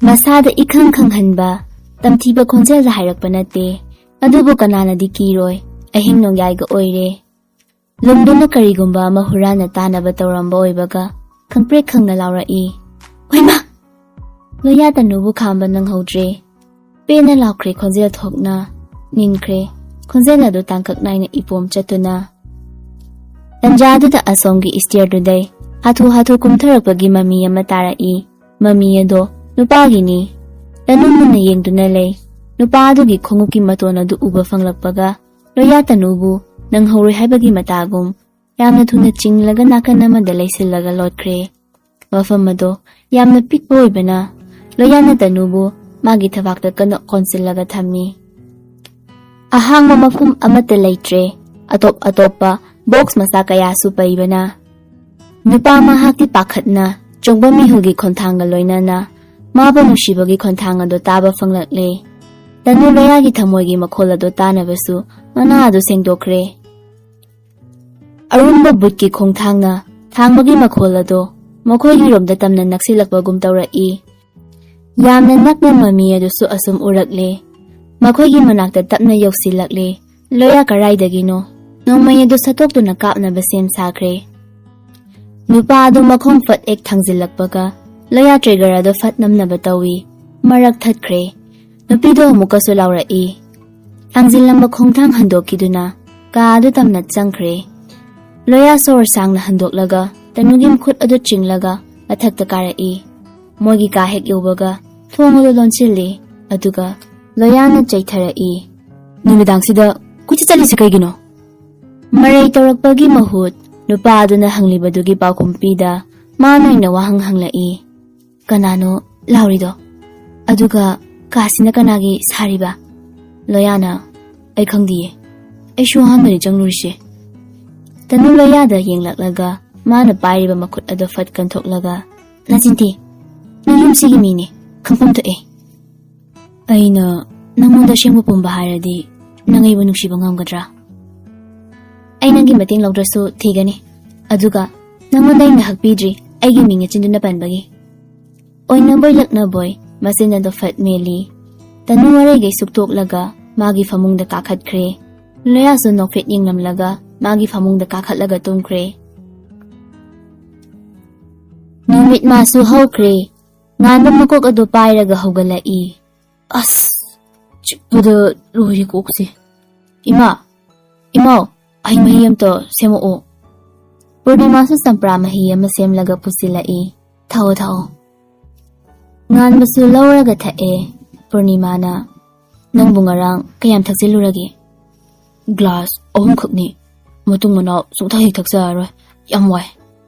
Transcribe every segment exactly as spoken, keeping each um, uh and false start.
ꯃꯁꯥꯗ ꯏꯈꯪ ꯈꯪꯍꯟꯕ, ꯇꯝꯊꯤꯕ ꯈꯣꯟꯖꯦꯜꯗ ꯍꯥꯏꯔꯛꯄ ꯅꯠꯇꯦ꯫ ꯑꯗꯨꯕꯨ ꯀꯅꯥꯅꯗꯤ ꯀꯤꯔꯣꯏ? ꯑꯍꯤꯡ ꯅꯣꯡꯌꯥꯏꯒ ꯑꯣꯏꯔꯦ꯫ ꯂꯨꯝꯗꯨꯅ ꯀꯔꯤꯒꯨꯝꯕ ꯑꯃ ꯍꯨꯔꯥꯟꯅ ꯇꯥꯅꯕ ꯇꯧꯔꯝꯕ ꯑꯣꯏꯕꯒ ꯈꯪꯄ꯭ꯔꯦꯛ ꯈꯪꯅ ꯂꯥꯎꯔꯛꯏ, "ꯑꯣꯏꯃꯥ!" ꯂꯣꯌꯥ ꯇꯅꯨꯕꯨ ꯈꯥꯝꯕ ꯅꯪꯍꯧꯗ꯭ꯔꯦ꯫ ꯄꯦꯟꯅ ꯂꯥꯎꯈ꯭ꯔꯦ ꯈꯣꯟꯖꯦꯜ ꯊꯣꯛꯅ꯫ ꯅꯤꯟꯈ꯭ꯔꯦ꯫ ꯈꯣꯟꯖꯦꯜ ꯑꯗꯨ ꯇꯥꯡꯀꯛ ꯅꯥꯏꯅ ꯏꯄꯣꯝ ꯆꯠꯇꯨꯅ꯫ ꯇꯟꯖꯥꯗꯨꯗ ꯑꯁꯣꯝꯒꯤ ꯏꯁꯇꯤꯌꯔꯗꯨꯗꯩ ꯍꯥꯊꯨ ꯍꯥꯊꯨ ꯀꯨꯝꯊꯔꯛꯄꯒꯤ ꯃꯃꯤ ꯑꯃ ꯇꯥꯔꯛꯏ꯫ ꯃꯃꯤ ꯑꯗꯣ ꯅꯨꯄꯥꯒꯤꯅꯤ꯫ ꯇꯅꯨ ꯃꯨꯟꯅ ꯌꯦꯡꯗꯨꯅ ꯂꯩ꯫ ꯅꯨꯄꯥ ꯑꯗꯨꯒꯤ ꯈꯣꯡꯎꯞꯀꯤ ꯃꯇꯣꯟ ꯑꯗꯨ ꯎꯕ ꯐꯪꯂꯛꯄꯒ ꯂꯣꯌꯥ ꯇꯅꯨꯕꯨ ꯅꯪꯍꯧꯔꯣꯏ ꯍꯥꯏꯕꯒꯤ ꯃꯇꯥꯒꯨꯝ ꯌꯥꯝꯅ ꯊꯨꯅ ꯆꯤꯡꯂꯒ ꯅꯥꯀꯟ ꯑꯃꯗ ꯂꯩꯁꯤꯜꯂꯒ ꯂꯣꯠꯈ꯭ꯔꯦ꯫ ꯃꯐꯝ ꯑꯗꯣ ꯌꯥꯝꯅ ꯄꯤꯛꯄ ꯑꯣꯏꯕꯅ ꯂꯣꯌꯥꯅ ꯇꯅꯨꯕꯨ ꯃꯥꯒꯤ ꯊꯕꯥꯛꯇ ꯀꯟꯅ ꯀꯣꯟꯁꯤꯜꯂꯒ ꯊꯝꯃꯤ꯫ ꯑꯍꯥꯡꯕ ꯃꯐꯝ ꯑꯃꯠꯇ ꯂꯩꯇ꯭ꯔꯦ꯫ ꯑꯇꯣꯞ ꯑꯇꯣꯞꯄ ꯕꯣꯛꯁ ꯃꯆꯥ ꯀꯌꯥꯁꯨ ꯄꯩꯕꯅ ꯅꯨꯄꯥ ꯃꯍꯥꯛꯇꯤ ꯄꯥꯈꯠꯅ ꯆꯣꯡꯕ ꯃꯤꯍꯨꯜꯒꯤ ꯈꯣꯟꯊꯥꯡꯒ ꯂꯣꯏꯅꯅ ꯃꯥꯕꯨ ꯅꯨꯡꯁꯤꯕꯒꯤ ꯈꯣꯟꯊꯥꯡ ꯑꯗꯨ ꯇꯥꯕ ꯐꯪꯂꯛꯂꯦ꯫ ꯇꯅꯨ ꯂꯣꯌꯥꯒꯤ ꯊꯃꯣꯏꯒꯤ ꯃꯈꯣꯜ ꯑꯗꯨ ꯇꯥꯅꯕꯁꯨ ꯃꯅꯥ ꯑꯗꯨ ꯁꯦꯡꯗꯣꯛꯈ꯭ꯔꯦ꯫ ꯑꯔꯨꯝꯕ ꯕꯨꯠꯀꯤ ꯈꯣꯡꯊꯥꯡꯅ ꯊꯥꯡꯕꯒꯤ ꯃꯈꯣꯜ ꯑꯗꯣ ꯃꯈꯣꯏꯒꯤꯔꯣꯝꯗ ꯇꯝꯅ ꯅꯛꯁꯤꯜꯂꯛꯄꯒꯨꯝ ꯇꯧꯔꯛꯏ꯫ ꯌꯥꯝꯅ ꯅꯛꯅ ꯃꯃꯤ ꯑꯗꯨꯁꯨ ꯑꯁꯨꯝ ꯎꯔꯛꯂꯦ꯫ ꯃꯈꯣꯏꯒꯤ ꯃꯅꯥꯛꯇ ꯇꯞꯅ ꯌꯧꯁꯤꯜꯂꯛꯂꯦ꯫ ꯂꯣꯌꯥ ꯀꯔꯥꯏꯗꯒꯤꯅꯣ? ꯅꯣꯡꯃꯩ ꯑꯗꯨ ꯁꯠꯇꯣꯛꯇꯨꯅ ꯀꯥꯞꯅꯕ ꯁꯦꯝ ꯁꯥꯈ꯭ꯔꯦ꯫ ꯅꯨꯄꯥ ꯑꯗꯨ ꯃꯈꯣꯡ ꯐꯠ ꯍꯦꯛ ꯊꯥꯡꯖꯤꯜꯂꯛꯄꯒ ꯂꯣꯌꯥ ꯇ꯭ꯔꯤꯒꯔ ꯑꯗꯨ ꯐꯠ ꯅꯝꯅꯕ ꯇꯧꯏ꯫ ꯃꯔꯛ ꯊꯠꯈ꯭ꯔꯦ꯫ ꯅꯨꯄꯤꯗꯨ ꯑꯃꯨꯛꯀꯁꯨ ꯂꯥꯎꯔꯛꯏ꯫ ꯊꯥꯡꯖꯤꯜꯂꯝꯕ ꯈꯣꯡꯊꯥꯡ ꯍꯟꯗꯣꯛꯈꯤꯗꯨꯅ ꯀꯥ ꯑꯗꯨ ꯇꯝꯅ ꯆꯪꯈ꯭ꯔꯦ꯫ ꯂꯣꯌꯥ ꯁꯣꯔ ꯁꯥꯡꯅ ꯍꯟꯗꯣꯛꯂꯒ ꯇꯅꯨꯒꯤ ꯃꯈꯨꯠ ꯑꯗꯨ ꯆꯤꯡꯂꯒ ꯃꯊꯛꯇ ꯀꯥꯔꯛꯏ꯫ ꯃꯣꯏꯒꯤ ꯀꯥ ꯍꯦꯛ ꯌꯧꯕꯒ ꯊꯣꯡ ꯑꯗꯨ ꯂꯣꯟꯁꯤꯜꯂꯤ, ꯑꯗꯨꯒ ꯂꯣꯌꯥꯅ ꯆꯩꯊꯔꯛꯏ, "ꯅꯨꯃꯤꯗꯥꯡꯁꯤꯗ ꯀꯣꯏꯆꯠ ꯆꯠꯂꯤꯁꯦ ꯀꯩꯒꯤꯅꯣ?" ꯃꯔꯩ ꯇꯧꯔꯛꯄꯒꯤ ꯃꯍꯨꯠ ꯅꯨꯄꯥ ꯑꯗꯨꯅ ꯍꯪꯂꯤꯕꯗꯨꯒꯤ ꯄꯥꯎꯈꯨꯝ ꯄꯤꯗ ꯃꯥꯅ ꯑꯣꯏꯅ ꯋꯥꯍꯪ ꯍꯪꯂꯛꯏ, "ꯀꯅꯥꯅꯣ ꯂꯥꯎꯔꯤꯗꯣ? ꯑꯗꯨꯒ ꯀꯥꯁꯤꯅ ꯀꯅꯥꯒꯤ ꯁꯥꯔꯤꯕ?" ꯂꯣꯌꯥꯅ, "ꯑꯩ ꯈꯪꯗꯤꯌꯦ, ꯑꯩꯁꯨ ꯑꯍꯥꯟꯕꯅꯤ ꯆꯪꯂꯨꯔꯤꯁꯦ꯫" ꯇꯅꯨ ꯂꯣꯌꯥꯗ ꯌꯦꯡꯂꯛꯂꯒ ꯃꯥꯅ ꯄꯥꯏꯔꯤꯕ ꯃꯈꯨꯠ ꯑꯗꯨ ꯐꯠ ꯀꯟꯊꯣꯛꯂꯒ, "ꯅꯆꯤꯟꯊꯤ, ꯅꯪ ꯌꯨꯝꯁꯤꯒꯤ ꯃꯤꯅꯦ, ꯈꯪꯐꯝ ꯊꯣꯛꯑꯦ꯫ ꯑꯩꯅ ꯅꯪꯉꯣꯟꯗ ꯑꯁꯦꯡꯕ ꯄꯨꯝꯕ ꯍꯥꯏꯔꯗꯤ ꯅꯪ ꯑꯩꯕꯨ ꯅꯨꯡꯁꯤꯕ ꯉꯝꯒꯗ꯭ꯔꯥ? ꯑꯩ ꯅꯪꯒꯤ ꯃꯇꯦꯡ ꯂꯧꯗ꯭ꯔꯁꯨ ꯊꯤꯒꯅꯤ꯫ ꯑꯗꯨꯒ ꯅꯪꯉꯣꯟꯗ ꯑꯩꯅ ꯍꯛꯄꯤꯗ꯭ꯔꯤ, ꯑꯩꯒꯤ ꯃꯤꯡ ꯑꯆꯤꯟꯗꯨꯅ ꯄꯟꯕꯒꯤ꯫ ꯑꯣꯏꯅꯕꯣꯏ ꯂꯛꯅꯕꯣꯏ ꯃꯆꯤꯟ ꯑꯗꯨ ꯐꯠ ꯃꯦꯜꯂꯤ꯫ ꯇꯅꯨ ꯋꯥꯔꯩꯒꯩ ꯁꯨꯛꯇꯣꯛꯂꯒ ꯃꯥꯒꯤ ꯐꯃꯨꯡꯗ ꯀꯥꯈꯠꯈ꯭ꯔꯦ꯫ ꯂꯣꯌꯥꯁꯨ ꯅꯣꯛꯐꯦꯠ ꯌꯦꯡꯂꯝꯂꯒ ꯃꯥꯒꯤ ꯐꯃꯨꯡꯗ ꯀꯥꯈꯠꯂꯒ ꯇꯨꯝꯈ꯭ꯔꯦ꯫ ꯅꯨꯃꯤꯠ ꯃꯥꯁꯨ ꯍꯧꯈ꯭ꯔꯦ꯫ ꯉꯥꯟꯕ ꯃꯀꯣꯛ ꯑꯗꯨ ꯄꯥꯏꯔꯒ ꯍꯧꯒꯠꯂꯛꯏ꯫ ꯑꯁ, ꯆꯤꯛꯄꯗ ꯂꯣꯏꯔꯦ ꯀꯣꯛꯁꯦ꯫ ꯏꯃꯥ, ꯏꯃꯥꯎ, ꯑꯩ ꯃꯍꯤ ꯑꯝꯇ ꯁꯦꯝꯃꯛꯑꯣ꯫ ꯄꯨꯔꯅꯤꯃꯥꯁꯨ ꯆꯝꯄ꯭ꯔꯥ ꯃꯍꯤ ꯑꯃ ꯁꯦꯝꯂꯒ ꯄꯨꯁꯤꯜꯂꯛꯏ꯫ ꯊꯛꯑꯣ, ꯊꯛꯑꯣ꯫ ꯉꯥꯟꯕꯁꯨ ꯂꯧꯔꯒ ꯊꯛꯑꯦ꯫ ꯄꯨꯔꯅꯤꯃꯥꯅ, "ꯅꯪꯕꯨ ꯉꯔꯥꯡ ꯀꯌꯥꯝ ꯊꯛꯆꯤꯜꯂꯨꯔꯒꯦ?" "ꯒ꯭ꯂꯥꯁ ꯑꯍꯨꯝꯈꯛꯅꯤ꯫ ꯃꯇꯨꯡ ꯃꯅꯥꯎ ꯁꯨꯡꯊꯛ ꯍꯦꯛ ꯊꯛꯆꯔꯔꯣꯏ꯫ ꯌꯥꯝ ꯋꯥꯏ꯫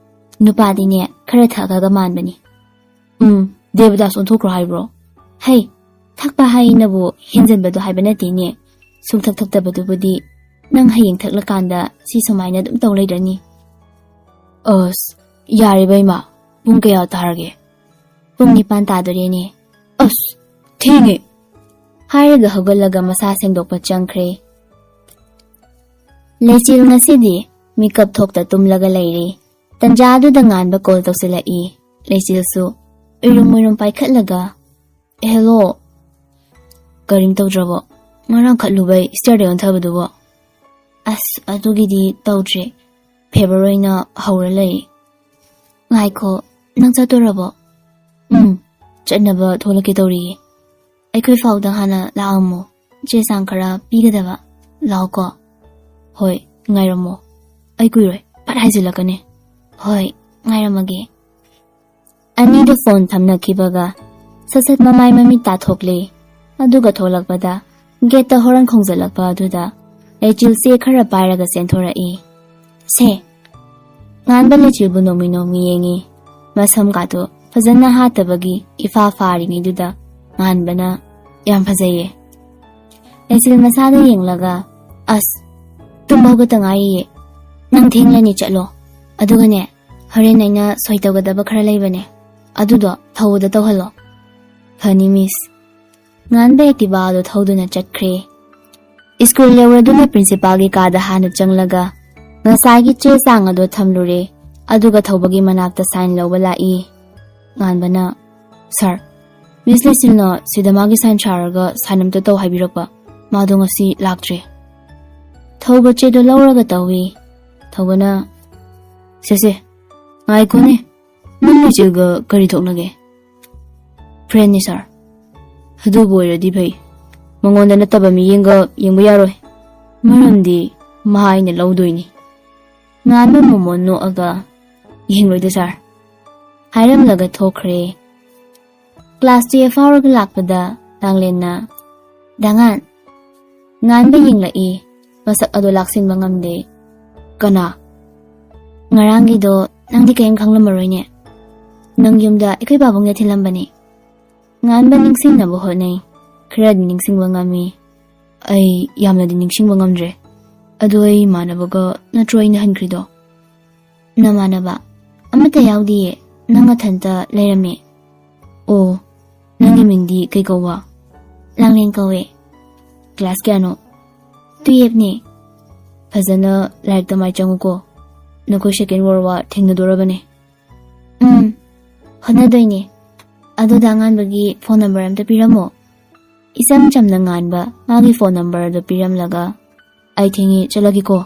ꯅꯨꯄꯥꯗꯤꯅꯦ, ꯈꯔ ꯊꯛꯑꯒ ꯃꯥꯟꯕꯅꯤ꯫" "ꯎꯝ, ꯗꯦꯕꯗꯥꯁ ꯑꯣꯟꯊꯣꯛꯈ꯭ꯔꯣ ꯍꯥꯏꯕ꯭ꯔꯣ?" "ꯍꯩ, ꯊꯛꯄ ꯍꯥꯏꯅꯕꯨ ꯍꯦꯟꯖꯟꯕꯗꯣ ꯍꯥꯏꯕ ꯅꯠꯇꯦꯅꯦ꯫ ꯁꯨꯡꯊꯛ ꯊꯛꯇꯕꯗꯨꯕꯨꯗꯤ ꯅꯪ ꯍꯌꯦꯡ ꯊꯛꯂꯀꯥꯟꯗ ꯁꯤ ꯁꯨꯃꯥꯏꯅ ꯑꯗꯨꯝ ꯇꯧ ꯂꯩꯔꯅꯤ꯫" "ꯑꯁ, ꯌꯥꯔꯦ ꯕꯩꯃꯥ, ꯄꯨꯡ ꯀꯌꯥ ꯇꯥꯔꯒꯦ?" "ꯄꯨꯡ ꯅꯤꯄꯥꯟ ꯇꯥꯗꯣꯔꯦꯅꯦ꯫" "ꯑꯁ, ꯊꯦꯡꯉꯦ꯫" ꯍꯥꯏꯔꯒ ꯍꯧꯒꯠꯂꯒ ꯃꯁꯥ ꯁꯦꯡꯗꯣꯛꯄ ꯆꯪꯈ꯭ꯔꯦ꯫ ꯂꯩꯆꯤꯜ ꯉꯁꯤꯗꯤ ꯃꯤꯀꯞ ꯊꯣꯛꯇ ꯇꯨꯝꯂꯒ ꯂꯩꯔꯦ꯫ ꯇꯟꯖꯥꯗꯨꯗ ꯉꯥꯟꯕ ꯀꯣꯜ ꯇꯧꯁꯤꯜꯂꯛꯏ꯫ ꯂꯩꯆꯤꯜꯁꯨ ꯎꯏꯔꯨꯝ ꯎꯏꯔꯨꯝ ꯄꯥꯏꯈꯠꯂꯒ, "ꯍꯦꯜꯂꯣ꯫ ꯀꯔꯤꯝ ꯇꯧꯗ꯭ꯔꯕꯣ? ꯉꯔꯥꯡ ꯈꯠꯂꯨꯕꯩ ꯁ꯭ꯇꯤꯌꯔꯗꯩ ꯑꯣꯟꯊꯕꯗꯨꯕꯣ?" "ꯑꯁ, ꯑꯗꯨꯒꯤꯗꯤ ꯇꯧꯗ꯭ꯔꯦ꯫ ꯐꯦꯚꯔ ꯑꯣꯏꯅ ꯍꯧꯔ ꯂꯩ꯫" "ꯉꯥꯏꯈꯣ, ꯅꯪ ꯆꯠꯇꯣꯔꯕꯣ?" "ꯎꯝ, ꯆꯠꯅꯕ ꯊꯣꯛꯂꯛꯀꯦ ꯇꯧꯔꯤꯌꯦ꯫ ꯑꯩꯈꯣꯏ ꯐꯥꯎꯗ ꯍꯥꯟꯅ ꯂꯥꯛꯑꯝꯃꯣ꯫ ꯆꯦ ꯆꯥꯡ ꯈꯔ ꯄꯤꯒꯗꯕ꯫ ꯂꯥꯛꯑꯣꯀꯣ꯫" "ꯍꯣꯏ, ꯉꯥꯏꯔꯝꯃꯣ꯫ ꯑꯩ ꯀꯨꯏꯔꯣꯏ, ꯐꯠ ꯍꯥꯏꯖꯤꯜꯂꯛꯀꯅꯤ꯫" "ꯍꯣꯏ, ꯉꯥꯏꯔꯝꯃꯒꯦ꯫" ꯑꯅꯤꯗꯨ ꯐꯣꯟ ꯊꯝꯅꯈꯤꯕꯒ ꯁꯠ ꯁꯠ ꯃꯃꯥꯏ ꯃꯃꯤꯠ ꯇꯥꯊꯣꯛꯂꯦ꯫ ꯑꯗꯨꯒ ꯊꯣꯛꯂꯛꯄꯗ ꯒꯦꯠꯇ ꯍꯣꯔꯟ ꯈꯣꯡꯖꯜꯂꯛꯄ ꯑꯗꯨꯗ ꯂꯩꯆꯤꯜ ꯆꯦ ꯈꯔ ꯄꯥꯏꯔꯒ ꯆꯦꯟꯊꯣꯔꯛꯏ꯫ "ꯁꯦ꯫" ꯉꯥꯟꯕ ꯂꯩꯆꯤꯜꯕꯨ ꯅꯣꯡꯃꯤ ꯅꯣꯡꯃꯤ ꯌꯦꯡꯉꯤ꯫ ꯃꯁꯝ ꯀꯥꯗꯣ ꯐꯖꯅ ꯍꯥꯠꯇꯕꯒꯤ ꯏꯐꯥ ꯐꯥꯔꯤꯉꯩꯗꯨꯗ ꯉꯥꯟꯕꯅ, "ꯌꯥꯝ ꯐꯖꯩꯌꯦ꯫" ꯂꯩꯆꯤꯜ ꯃꯁꯥꯗ ꯌꯦꯡꯂꯒ, "ꯑꯁ, ꯇꯨꯝꯕ ꯍꯧꯒꯠꯇ ꯉꯥꯏꯔꯤꯌꯦ꯫ ꯅꯪ ꯊꯦꯡꯂꯅꯤ, ꯆꯠꯂꯣ꯫ ꯑꯗꯨꯒꯅꯦ, ꯍꯣꯔꯦꯟ ꯑꯩꯅ ꯁꯣꯏ ꯇꯧꯒꯗꯕ ꯈꯔ ꯂꯩꯕꯅꯦ꯫ ꯑꯗꯨꯗꯣ ꯊꯧꯕꯗ ꯇꯧꯍꯜꯂꯣ꯫" "ꯐꯅꯤ, ꯃꯤꯁ꯫" ꯉꯥꯟꯕ ꯑꯦꯛꯇꯤꯚꯥ ꯑꯗꯨ ꯊꯧꯗꯨꯅ ꯆꯠꯈ꯭ꯔꯦ꯫ ꯁ꯭ꯀꯨꯜ ꯌꯧꯔꯗꯨꯅ ꯄ꯭ꯔꯤꯟꯁꯤꯄꯥꯜꯒꯤ ꯀꯥꯗ ꯍꯥꯟꯅ ꯆꯪꯂꯒ ꯉꯁꯥꯏꯒꯤ ꯆꯦ ꯆꯥꯡ ꯑꯗꯨ ꯊꯝꯂꯨꯔꯦ꯫ ꯑꯗꯨꯒ ꯊꯧꯕꯒꯤ ꯃꯅꯥꯛꯇ ꯁꯥꯏꯟ ꯂꯧꯕ ꯂꯥꯛꯏ꯫ ꯉꯥꯟꯕꯅ, "ꯁꯥꯔ, ꯃꯤꯁ ꯂꯩꯆꯤꯜꯅ ꯁꯤꯗ ꯃꯥꯒꯤ ꯁꯥꯏꯟ ꯁꯥꯔꯒ ꯁꯥꯏꯟ ꯑꯝꯇ ꯇꯧ ꯍꯥꯏꯕꯤꯔꯛꯄ꯫ ꯃꯥꯗꯣ ꯉꯁꯤ ꯂꯥꯛꯇ꯭ꯔꯦ꯫ ꯊꯧꯕ ꯆꯦꯗꯣ ꯂꯧꯔꯒ ꯇꯧꯏ꯫ ꯊꯧꯕꯅ, "ꯁꯦ ꯁꯦ, ꯉꯥꯏꯈꯣꯅꯦ, ꯅꯪ ꯂꯩꯆꯤꯜꯒ ꯀꯔꯤ ꯊꯣꯛꯅꯒꯦ?" "ꯐ꯭ꯔꯦꯟꯅꯤ ꯁꯥꯔ꯫" "ꯑꯗꯨꯕꯨ ꯑꯣꯏꯔꯗꯤ ꯐꯩ, ꯃꯉꯣꯟꯗ ꯅꯠꯇꯕ ꯃꯤꯠꯌꯦꯡꯒ ꯌꯦꯡꯕ ꯌꯥꯔꯣꯏ, ꯃꯔꯝꯗꯤ ꯃꯥ ꯑꯩꯅ ꯂꯧꯗꯣꯏꯅꯤ꯫" ꯉꯥꯟꯕ ꯃꯣꯃꯣꯟ ꯅꯣꯛꯑꯒ, "ꯌꯦꯡꯂꯣꯏꯗ ꯁꯥꯔ" ꯍꯥꯏꯔꯝꯂꯒ ꯊꯣꯛꯈ꯭ꯔꯦ꯫ ꯀ꯭ꯂꯥꯁ ꯇꯨꯌꯦꯜꯐ ꯐꯥꯎꯔꯒ ꯂꯥꯛꯄꯗ ꯂꯥꯡꯂꯦꯟꯅ, "ꯗꯥꯉꯥꯟ꯫" ꯉꯥꯟꯕ ꯌꯦꯡꯂꯛꯏ꯫ ꯃꯁꯛ ꯑꯗꯣ ꯂꯥꯛꯁꯤꯟꯕ ꯉꯝꯗꯦ꯫ "ꯀꯅꯥ?" "ꯉꯔꯥꯡꯒꯤꯗꯣ ꯅꯪꯗꯤ ꯀꯔꯤꯝ ꯈꯪꯂꯝꯃꯔꯣꯏꯅꯦ꯫ ꯅꯪ ꯌꯨꯝꯗ ꯑꯩꯈꯣꯏ ꯄꯥꯕꯨꯡꯅ ꯊꯤꯜꯂꯝꯕꯅꯤ꯫" ꯉꯥꯟꯕ ꯅꯤꯡꯁꯤꯡꯅꯕ ꯍꯣꯠꯅꯩ꯫ ꯈꯔꯗꯤ ꯅꯤꯡꯁꯤꯡꯕ ꯉꯝꯃꯤ꯫ "ꯑꯩ ꯌꯥꯝꯅꯗꯤ ꯅꯤꯡꯁꯤꯡꯕ ꯉꯝꯗ꯭ꯔꯦ꯫ ꯑꯗꯣ ꯑꯩ ꯏꯃꯥꯟꯅꯕꯒ ꯅꯠꯇ꯭ꯔꯣ ꯑꯩꯅ ꯍꯟꯈ꯭ꯔꯤꯗꯣ?" "ꯅꯃꯥꯟꯅꯕ ꯑꯃꯠꯇ ꯌꯥꯎꯗꯤꯌꯦ, ꯅꯪ ꯃꯊꯟꯇ ꯂꯩꯔꯝꯃꯦ꯫" "ꯑꯣ, ꯅꯪꯒꯤ ꯃꯤꯡꯗꯤ ꯀꯩ ꯀꯧꯕ?" "ꯂꯥꯡꯂꯦꯟ ꯀꯧꯋꯦ꯫" "ꯀ꯭ꯂꯥꯁ ꯀꯌꯥꯅꯣ?" "ꯇꯨꯌꯦꯜꯐꯅꯦ꯫" "ꯐꯖꯅ ꯂꯥꯏꯔꯤꯛ ꯇꯝꯃꯥꯏ ꯆꯪꯉꯨꯀꯣ, ꯅꯈꯣꯏ ꯁꯦꯀꯦꯟ ꯋꯥꯔꯜ ꯋꯥꯔ ꯊꯦꯡꯅꯗꯣꯔꯕꯅꯦ꯫" "ꯎꯝ, ꯍꯣꯠꯅꯗꯣꯏꯅꯦ꯫ ꯑꯗꯣ ꯗꯥ ꯉꯥꯟꯕꯒꯤ ꯐꯣꯟ ꯅꯝꯕꯔ ꯑꯝꯇ ꯄꯤꯔꯝꯃꯣ꯫" ꯏꯆꯝ ꯆꯝꯅ ꯉꯥꯟꯕ ꯃꯥꯒꯤ ꯐꯣꯟ ꯅꯝꯕꯔ ꯑꯗꯨ ꯄꯤꯔꯝꯂꯒ, "ꯑꯩ ꯊꯦꯡꯉꯦ, ꯆꯠꯂꯒꯦꯀꯣ"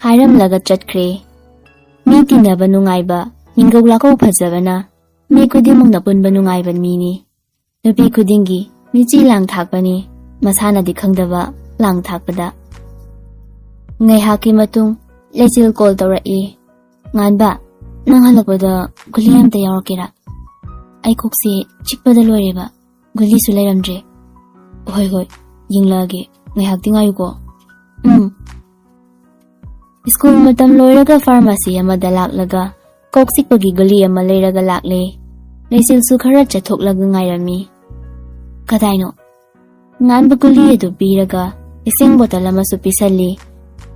ꯍꯥꯏꯔꯝꯂꯒ ꯆꯠꯈ꯭ꯔꯦ꯫ ꯃꯤ ꯇꯤꯟꯅꯕ ꯅꯨꯡꯉꯥꯏꯕ, ꯃꯤꯡꯒꯧ ꯂꯥꯀꯧ ꯐꯖꯕꯅ ꯃꯤ ꯈꯨꯗꯤꯡꯃꯛꯅ ꯄꯨꯟꯕ ꯅꯨꯡꯉꯥꯏꯕ ꯃꯤꯅꯤ꯫ ꯅꯨꯄꯤ ꯈꯨꯗꯤꯡꯒꯤ ꯃꯤꯆꯤ ꯂꯥꯡ ꯊꯥꯛꯄꯅꯤ, ꯃꯁꯥꯅꯗꯤ ꯈꯪꯗꯕ ꯂꯥꯡ ꯊꯥꯛꯄꯗ꯫ ꯉꯥꯏꯍꯥꯛꯀꯤ ꯃꯇꯨꯡ ꯂꯩꯆꯤꯜ ꯀꯣꯜ ꯇꯧꯔꯛꯏ꯫ "ꯉꯥꯟꯕ, ꯅꯪ ꯍꯜꯂꯛꯄꯗ ꯒꯨꯂꯤ ꯑꯝꯇ ꯌꯥꯎꯔꯛꯀꯦꯔꯥ? ꯑꯩ ꯀꯣꯛꯁꯦ ꯆꯤꯛꯄꯗ ꯂꯣꯏꯔꯦꯕ, ꯒꯨꯂꯤꯁꯨ ꯂꯩꯔꯝꯗ꯭ꯔꯦ꯫" "ꯍꯣꯏ ꯍꯣꯏ, ꯌꯦꯡꯂꯛꯑꯒꯦ, ꯉꯥꯏꯍꯥꯛꯇꯤ ꯉꯥꯏꯌꯨꯀꯣ꯫" "ꯎꯝ꯫" ꯁ꯭ꯀꯨꯜ ꯃꯇꯝ ꯂꯣꯏꯔꯒ ꯐꯥꯔꯃꯥꯁꯤ ꯑꯃꯗ ꯂꯥꯛꯂꯒ ꯀꯣꯛ ꯆꯤꯛꯄꯒꯤ ꯒꯨꯂꯤ ꯑꯃ ꯂꯩꯔꯒ ꯂꯥꯛꯂꯦ꯫ ꯂꯩꯆꯤꯜꯁꯨ ꯈꯔ ꯆꯠꯊꯣꯛꯂꯒ ꯉꯥꯏꯔꯝꯃꯤ꯫ "ꯀꯗꯥꯏꯅꯣ?" ꯉꯥꯟꯕ ꯒꯨꯂꯤ ꯑꯗꯨ ꯄꯤꯔꯒ ꯏꯁꯤꯡ ꯕꯣꯇꯜ ꯑꯃꯁꯨ ꯄꯤꯁꯜꯂꯤ꯫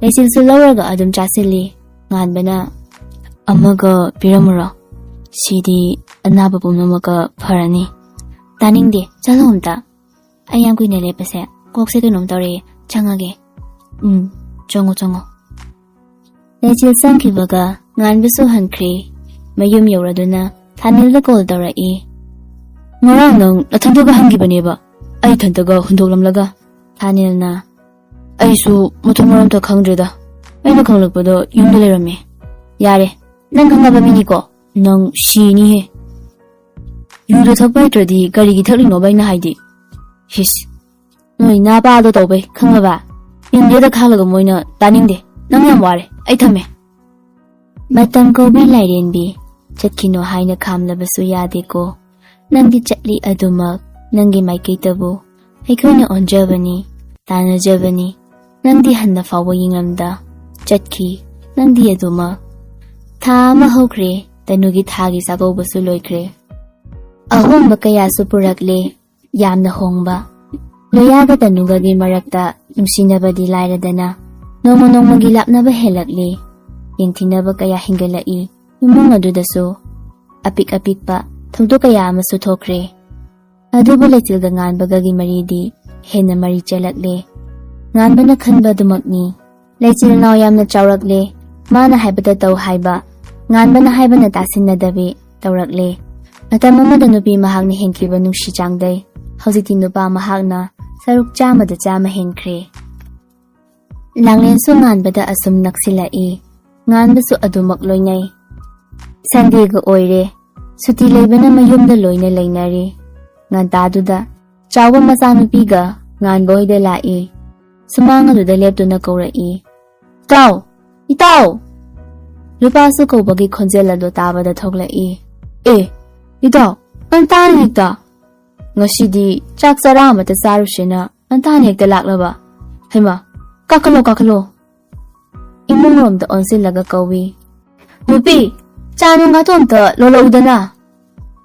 ꯂꯩꯆꯤꯜꯁꯨ ꯂꯧꯔꯒ ꯑꯗꯨꯝ ꯆꯥꯁꯤꯜꯂꯤ꯫ ꯉꯥꯟꯕꯅ, "ꯑꯃꯒ ꯄꯤꯔꯝꯃꯨꯔꯣ, ꯁꯤꯗꯤ ꯑꯅꯥꯕ ꯄꯨꯝꯅꯃꯛꯀ ꯐꯔꯅꯤ꯫" "ꯇꯥꯅꯤꯡꯗꯦ, ꯆꯠꯂꯣ ꯑꯝꯇ꯫ ꯑꯩ ꯌꯥꯝ ꯀꯨꯏꯅ ꯂꯦꯞꯄꯁꯦ ꯀꯣꯛꯁꯦ ꯀꯩꯅꯣꯝ ꯇꯧꯔꯛꯑꯦ, ꯆꯪꯉꯒꯦ꯫" "ꯎꯝ, ꯆꯪꯉꯣ ꯆꯪꯉꯣ꯫" ꯂꯩꯆꯤꯜ ꯆꯪꯈꯤꯕꯒ ꯉꯥꯟꯕꯁꯨ ꯍꯟꯈ꯭ꯔꯦ꯫ ꯃꯌꯨꯝ ꯌꯧꯔꯗꯨꯅ ꯊꯥꯅꯤꯜꯗ ꯀꯣꯜ ꯇꯧꯔꯛꯏ꯫ ꯉꯔꯥꯡ ꯅꯪ ꯅꯊꯟꯇꯒ ꯍꯟꯈꯤꯕꯅꯦꯕ, ꯑꯩ ꯏꯊꯟꯇꯒ ꯍꯨꯟꯗꯣꯛꯂꯝꯂꯒ꯫ ꯊꯥꯅꯦꯜꯅ, "ꯑꯩꯁꯨ ꯃꯊꯣꯡ ꯃꯔꯝꯇ ꯈꯪꯗ꯭ꯔꯦꯗ, ꯑꯩꯅ ꯈꯪꯂꯛꯄꯗ ꯌꯨꯝꯗ ꯂꯩꯔꯝꯃꯦ꯫ ꯌꯥꯔꯦ, ꯅꯪ ꯈꯪꯅꯕ ꯃꯤꯅꯤꯀꯣ, ꯅꯪ ꯁꯤꯅꯤꯍꯦ꯫ ꯌꯨꯗꯣ ꯊꯛꯄ ꯍꯩꯇ꯭ꯔꯗꯤ ꯀꯔꯤꯒꯤ ꯊꯛꯂꯤꯅꯣꯕ ꯑꯩꯅ ꯍꯥꯏꯗꯤ? ꯍꯤꯁ, ꯅꯣꯏ ꯅꯥꯄꯥꯗꯣ ꯇꯧꯕꯩ, ꯈꯪꯉꯕ? ꯌꯨꯝꯗꯦꯗ ꯈꯥꯜꯂꯒ ꯃꯣꯏꯅ ꯇꯥꯅꯤꯡꯗꯦ꯫ ꯅꯪ ꯌꯥꯝ ꯋꯥꯔꯦ, ꯑꯩ ꯊꯝꯃꯦ꯫" ꯃꯇꯝ ꯀꯧꯕꯤ ꯂꯥꯏꯔꯦꯟꯕꯤ, ꯆꯠꯈꯤꯅꯣ ꯍꯥꯏꯅ ꯈꯥꯝꯂꯕꯁꯨ ꯌꯥꯗꯦꯀꯣ꯫ ꯅꯪꯗꯤ ꯆꯠꯂꯤ ꯑꯗꯨꯃꯛ, ꯅꯪꯒꯤ ꯃꯥꯏꯀꯩꯗꯕꯨ ꯑꯩꯈꯣꯏꯅ ꯑꯣꯟꯖꯕꯅꯤ, ꯇꯥꯟꯅꯖꯕꯅꯤ꯫ ꯅꯪꯗꯤ ꯍꯟꯅ ꯐꯥꯎꯕ ꯌꯦꯡꯂꯝꯗ ꯆꯠꯈꯤ, ꯅꯪꯗꯤ ꯑꯗꯨꯃꯛ꯫ ꯊꯥ ꯑꯃ ꯍꯧꯈ꯭ꯔꯦ, ꯇꯅꯨꯒꯤ ꯊꯥꯒꯤ ꯆꯥꯛꯀꯧꯕꯁꯨ ꯂꯣꯏꯈ꯭ꯔꯦ꯫ ꯑꯍꯣꯡꯕ ꯀꯌꯥꯁꯨ ꯄꯨꯔꯛꯂꯦ, ꯌꯥꯝꯅ ꯍꯣꯡꯕ꯫ ꯂꯣꯌꯥꯒ ꯇꯅꯨꯒꯒꯤ ꯃꯔꯛꯇ ꯅꯨꯡꯁꯤꯅꯕꯗꯤ ꯂꯥꯏꯔꯗꯅ, ꯅꯣꯡꯃ ꯅꯣꯡꯃꯒꯤ ꯂꯥꯞꯅꯕ ꯍꯦꯜꯂꯛꯂꯤ꯫ ꯌꯦꯡꯊꯤꯅꯕ ꯀꯌꯥ ꯍꯦꯟꯒꯠꯂꯛꯏ꯫ ꯏꯃꯨꯡ ꯑꯗꯨꯗꯁꯨ ꯑꯄꯤꯛ ꯑꯄꯤꯛꯄ ꯊꯧꯗꯣꯛ ꯀꯌꯥ ꯑꯃꯁꯨ ꯊꯣꯛꯈ꯭ꯔꯦ꯫ ꯑꯗꯨꯕꯨ ꯂꯩꯆꯤꯜꯒ ꯉꯥꯟꯕꯒꯒꯤ ꯃꯔꯤꯗꯤ ꯍꯦꯟꯅ ꯃꯔꯤ ꯆꯦꯜꯂꯛꯂꯦ꯫ ꯉꯥꯟꯕꯅ ꯈꯟꯕ ꯑꯗꯨꯃꯛꯅꯤ꯫ ꯂꯩꯆꯤꯜ ꯅꯥꯎ ꯌꯥꯝꯅ ꯆꯥꯎꯔꯛꯂꯦ꯫ ꯃꯥꯅ ꯍꯥꯏꯕꯗ ꯇꯧ ꯍꯥꯏꯕ, ꯉꯥꯟꯕꯅ ꯍꯥꯏꯕꯅ ꯇꯥꯁꯤꯟꯅꯗꯕꯤ ꯇꯧꯔꯛꯂꯦ꯫ ꯃꯇꯝ ꯑꯃꯗ ꯅꯨꯄꯤ ꯃꯍꯥꯛꯅ ꯍꯦꯟꯈꯤꯕ ꯅꯨꯡꯁꯤ ꯆꯥꯡꯗꯩ ꯍꯧꯖꯤꯛꯇꯤ ꯅꯨꯄꯥ ꯃꯍꯥꯛꯅ ꯁꯔꯨꯛ ꯆꯥꯝꯃꯗ ꯆꯥꯝꯃ ꯍꯦꯟꯈ꯭ꯔꯦ꯫ ꯂꯥꯡꯂꯦꯟꯁꯨ ꯉꯥꯟꯕꯗ ꯑꯁꯨꯝ ꯅꯛꯁꯤꯜꯂꯛꯏ꯫ ꯉꯥꯟꯕꯁꯨ ꯑꯗꯨꯃꯛ ꯂꯣꯏꯅꯩ꯫ ꯁꯟꯗꯦꯒ ꯑꯣꯏꯔꯦ꯫ ꯁꯨꯇꯤ ꯂꯩꯕꯅ ꯃꯌꯨꯝꯗ ꯂꯣꯏꯅ ꯂꯩꯅꯔꯤ꯫ ꯉꯟꯇꯥꯗꯨꯗ ꯆꯥꯎꯕ ꯃꯆꯥꯅꯨꯄꯤꯒ ꯉꯥꯟꯕ ꯍꯣꯏꯗ ꯂꯥꯛꯏ꯫ ꯁꯨꯃꯥꯡ ꯑꯗꯨꯗ ꯂꯦꯞꯇꯨꯅ ꯀꯧꯔꯛꯏ, "ꯏꯇꯥꯎ! ꯏꯇꯥꯎ!" ꯂꯨꯄꯥꯁꯨ ꯀꯧꯕꯒꯤ ꯈꯣꯟꯖꯦꯜ ꯑꯗꯨ ꯇꯥꯕꯗ ꯊꯣꯛꯂꯛꯏ꯫ "ꯑꯦ, ꯏꯇꯥꯎ, ꯉꯟꯇꯥꯅ ꯍꯦꯛꯇ! ꯉꯁꯤꯗꯤ ꯆꯥꯛ ꯆꯔꯥ ꯑꯃꯇ ꯆꯥꯔꯨꯁꯦꯅ ꯉꯟꯇꯥꯅ ꯍꯦꯛꯇ ꯂꯥꯛꯂꯕ? ꯍꯩꯃꯥ, ꯀꯥꯈꯠꯂꯣ, ꯀꯥꯈꯠꯂꯣ!" ꯏꯃꯨꯡꯂꯣꯝꯗ ꯑꯣꯟꯁꯤꯜꯂꯒ ꯀꯧꯏ, "ꯅꯨꯄꯤ, ꯆꯥ ꯅꯨꯡꯒꯥꯗꯣ ꯑꯝꯇ ꯂꯣꯜꯂꯛꯎꯗꯅ!"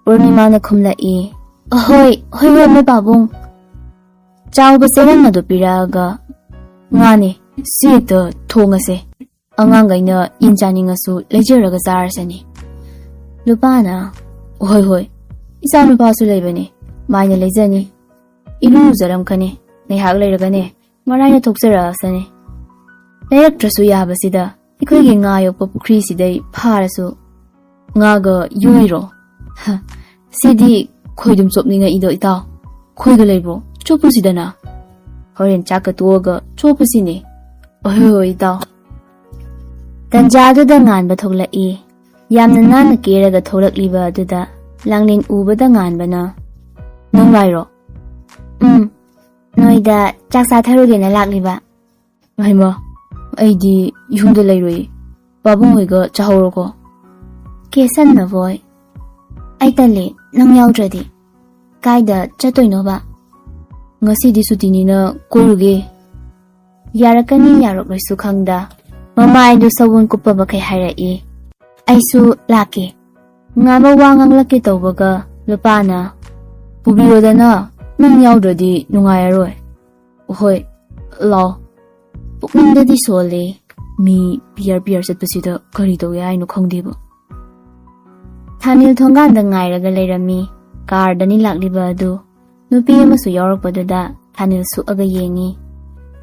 ꯄꯨꯔꯅꯤꯃꯥꯅ ꯈꯨꯝꯂꯛꯏ, "ꯑꯍꯣꯏ, ꯍꯣꯏ, ꯍꯣꯏ, ꯃꯣꯏ ꯄꯥꯕꯨꯡ!" ꯆꯥꯎꯕ ꯆꯦꯔꯪ ꯑꯗꯨ ꯄꯤꯔꯛꯑꯒ, "ꯉꯥꯅꯦ, ꯁꯤ ꯍꯦꯛꯇ ꯊꯣꯡꯉꯁꯦ꯫ ꯑꯉꯥꯡꯈꯩꯅ ꯌꯦꯟ ꯆꯥꯅꯤꯡꯉꯁꯨ ꯂꯩꯖꯔꯒ ꯆꯥꯔꯁꯅꯤ꯫" ꯂꯨꯄꯥꯅ, "ꯍꯣꯏ, ꯍꯣꯏ, ꯏꯆꯥ ꯅꯨꯄꯥꯁꯨ ꯂꯩꯕꯅꯦ, ꯃꯥꯏꯅ ꯂꯩꯖꯅꯤ꯫ ꯏꯔꯨ ꯂꯨꯖꯔꯝꯈꯅꯤ, ꯉꯥꯏꯍꯥꯛ ꯂꯩꯔꯒꯅꯦ, ꯃꯔꯥꯏꯅ ꯊꯣꯛꯆꯔꯛꯑꯁꯅꯤ꯫ ꯂꯩꯔꯛꯇ꯭ꯔꯁꯨ ꯌꯥꯕꯁꯤꯗ ꯑꯩꯈꯣꯏꯒꯤ ꯉꯥ ꯌꯣꯛꯄ ꯄꯨꯈ꯭ꯔꯤꯁꯤꯗꯩ ꯐꯥꯔꯁꯨ ꯉꯥꯒ ꯌꯣꯛꯏꯔꯣ? ꯍ, ꯁꯤꯗꯤ ꯈꯣꯏ ꯑꯗꯨꯝ ꯆꯣꯞꯅꯤꯡꯉꯛꯏꯗꯣ ꯏꯇꯥꯎ꯫ ꯈꯣꯏꯒ ꯂꯩꯕ꯭ꯔꯣ? ꯆꯣꯞꯄꯨꯁꯤꯗꯅ꯫ ꯍꯣꯔꯦꯟ ꯆꯥꯛꯀ ꯇꯣꯛꯑꯒ ꯆꯣꯞꯄꯁꯤꯅꯦ꯫ ꯑꯍꯣꯏ ꯍꯣꯏ ꯏꯇꯥꯎ꯫ ꯇꯟꯖꯥꯗꯨꯗ ꯉꯥꯟꯕ ꯊꯣꯛꯂꯛꯏ꯫ ꯌꯥꯝꯅ ꯅꯥꯟꯅ ꯀꯦꯔꯒ ꯊꯣꯛꯂꯛꯂꯤꯕ ꯑꯗꯨꯗ ꯂꯥꯡꯂꯦꯟ ꯎꯕꯗ ꯉꯥꯟꯕꯅ, "ꯅꯪ ꯂꯥꯏꯔꯣ?" "ꯎꯝ, ꯅꯣꯏꯗ ꯆꯥꯛ ꯆꯥꯊꯔꯨꯒꯦꯅ ꯂꯥꯛꯂꯤꯕ꯫" "ꯍꯩꯃꯥ, ꯑꯩꯗꯤ ꯌꯨꯝꯗ ꯂꯩꯔꯣꯏ꯫ ꯄꯥꯕꯨꯡ ꯍꯣꯏꯒ ꯆꯥꯍꯧꯔꯣꯀꯣ꯫" "ꯀꯦꯁꯟꯅꯕꯣꯏ, ꯑꯩ ꯇꯜꯂꯦ ꯅꯪ ꯌꯥꯎꯗ꯭ꯔꯗꯤ꯫ ꯀꯥꯏꯗ ꯆꯠꯇꯣꯏꯅꯣꯕ?" "ꯉꯁꯤꯗꯤ ꯁꯨꯇꯤꯅꯤꯅ ꯀꯣꯏꯔꯨꯒꯦ꯫" ꯌꯥꯔꯛꯀꯅꯤ ꯌꯥꯔꯛꯂꯣꯏꯁꯨ ꯈꯪꯗ, ꯃꯃꯥꯏꯗꯨ ꯁꯒꯣꯜ ꯀꯨꯞꯄ ꯃꯈꯩ ꯍꯥꯏꯔꯛꯏ꯫ "ꯑꯩꯁꯨ ꯂꯥꯛꯀꯦ꯫" ꯉꯥꯟꯕ ꯋꯥ ꯉꯥꯡꯂꯛꯀꯦ ꯇꯧꯕꯒ ꯂꯨꯄꯥꯅ, "ꯄꯨꯕꯤꯔꯣꯗꯅ, ꯅꯪ ꯌꯥꯎꯗ꯭ꯔꯗꯤ ꯅꯨꯡꯉꯥꯏꯔꯔꯣꯏ꯫" "ꯍꯣꯏ, ꯂꯥꯛꯑꯣ꯫" ꯄꯨꯛꯅꯤꯡꯗꯗꯤ ꯁꯣꯜꯂꯦ꯫ ꯃꯤ ꯄꯤꯌꯔ ꯄꯤꯌꯔ ꯆꯠꯄꯁꯤꯗ ꯀꯔꯤ ꯇꯧꯒꯦ ꯍꯥꯏꯅꯣ ꯈꯪꯗꯦꯕ꯫ ꯊꯥꯅꯤꯜ ꯊꯣꯡꯒꯥꯟꯗ ꯉꯥꯏꯔꯒ ꯂꯩꯔꯝꯃꯤ꯫ ꯀꯥꯔꯗꯅꯤ ꯂꯥꯛꯂꯤꯕ ꯑꯗꯨ꯫ ꯅꯨꯄꯤ ꯑꯃꯁꯨ ꯌꯥꯎꯔꯛꯄꯗꯨꯗ ꯊꯥꯅꯤꯜ ꯁꯨꯛꯑꯒ ꯌꯦꯡꯉꯤ꯫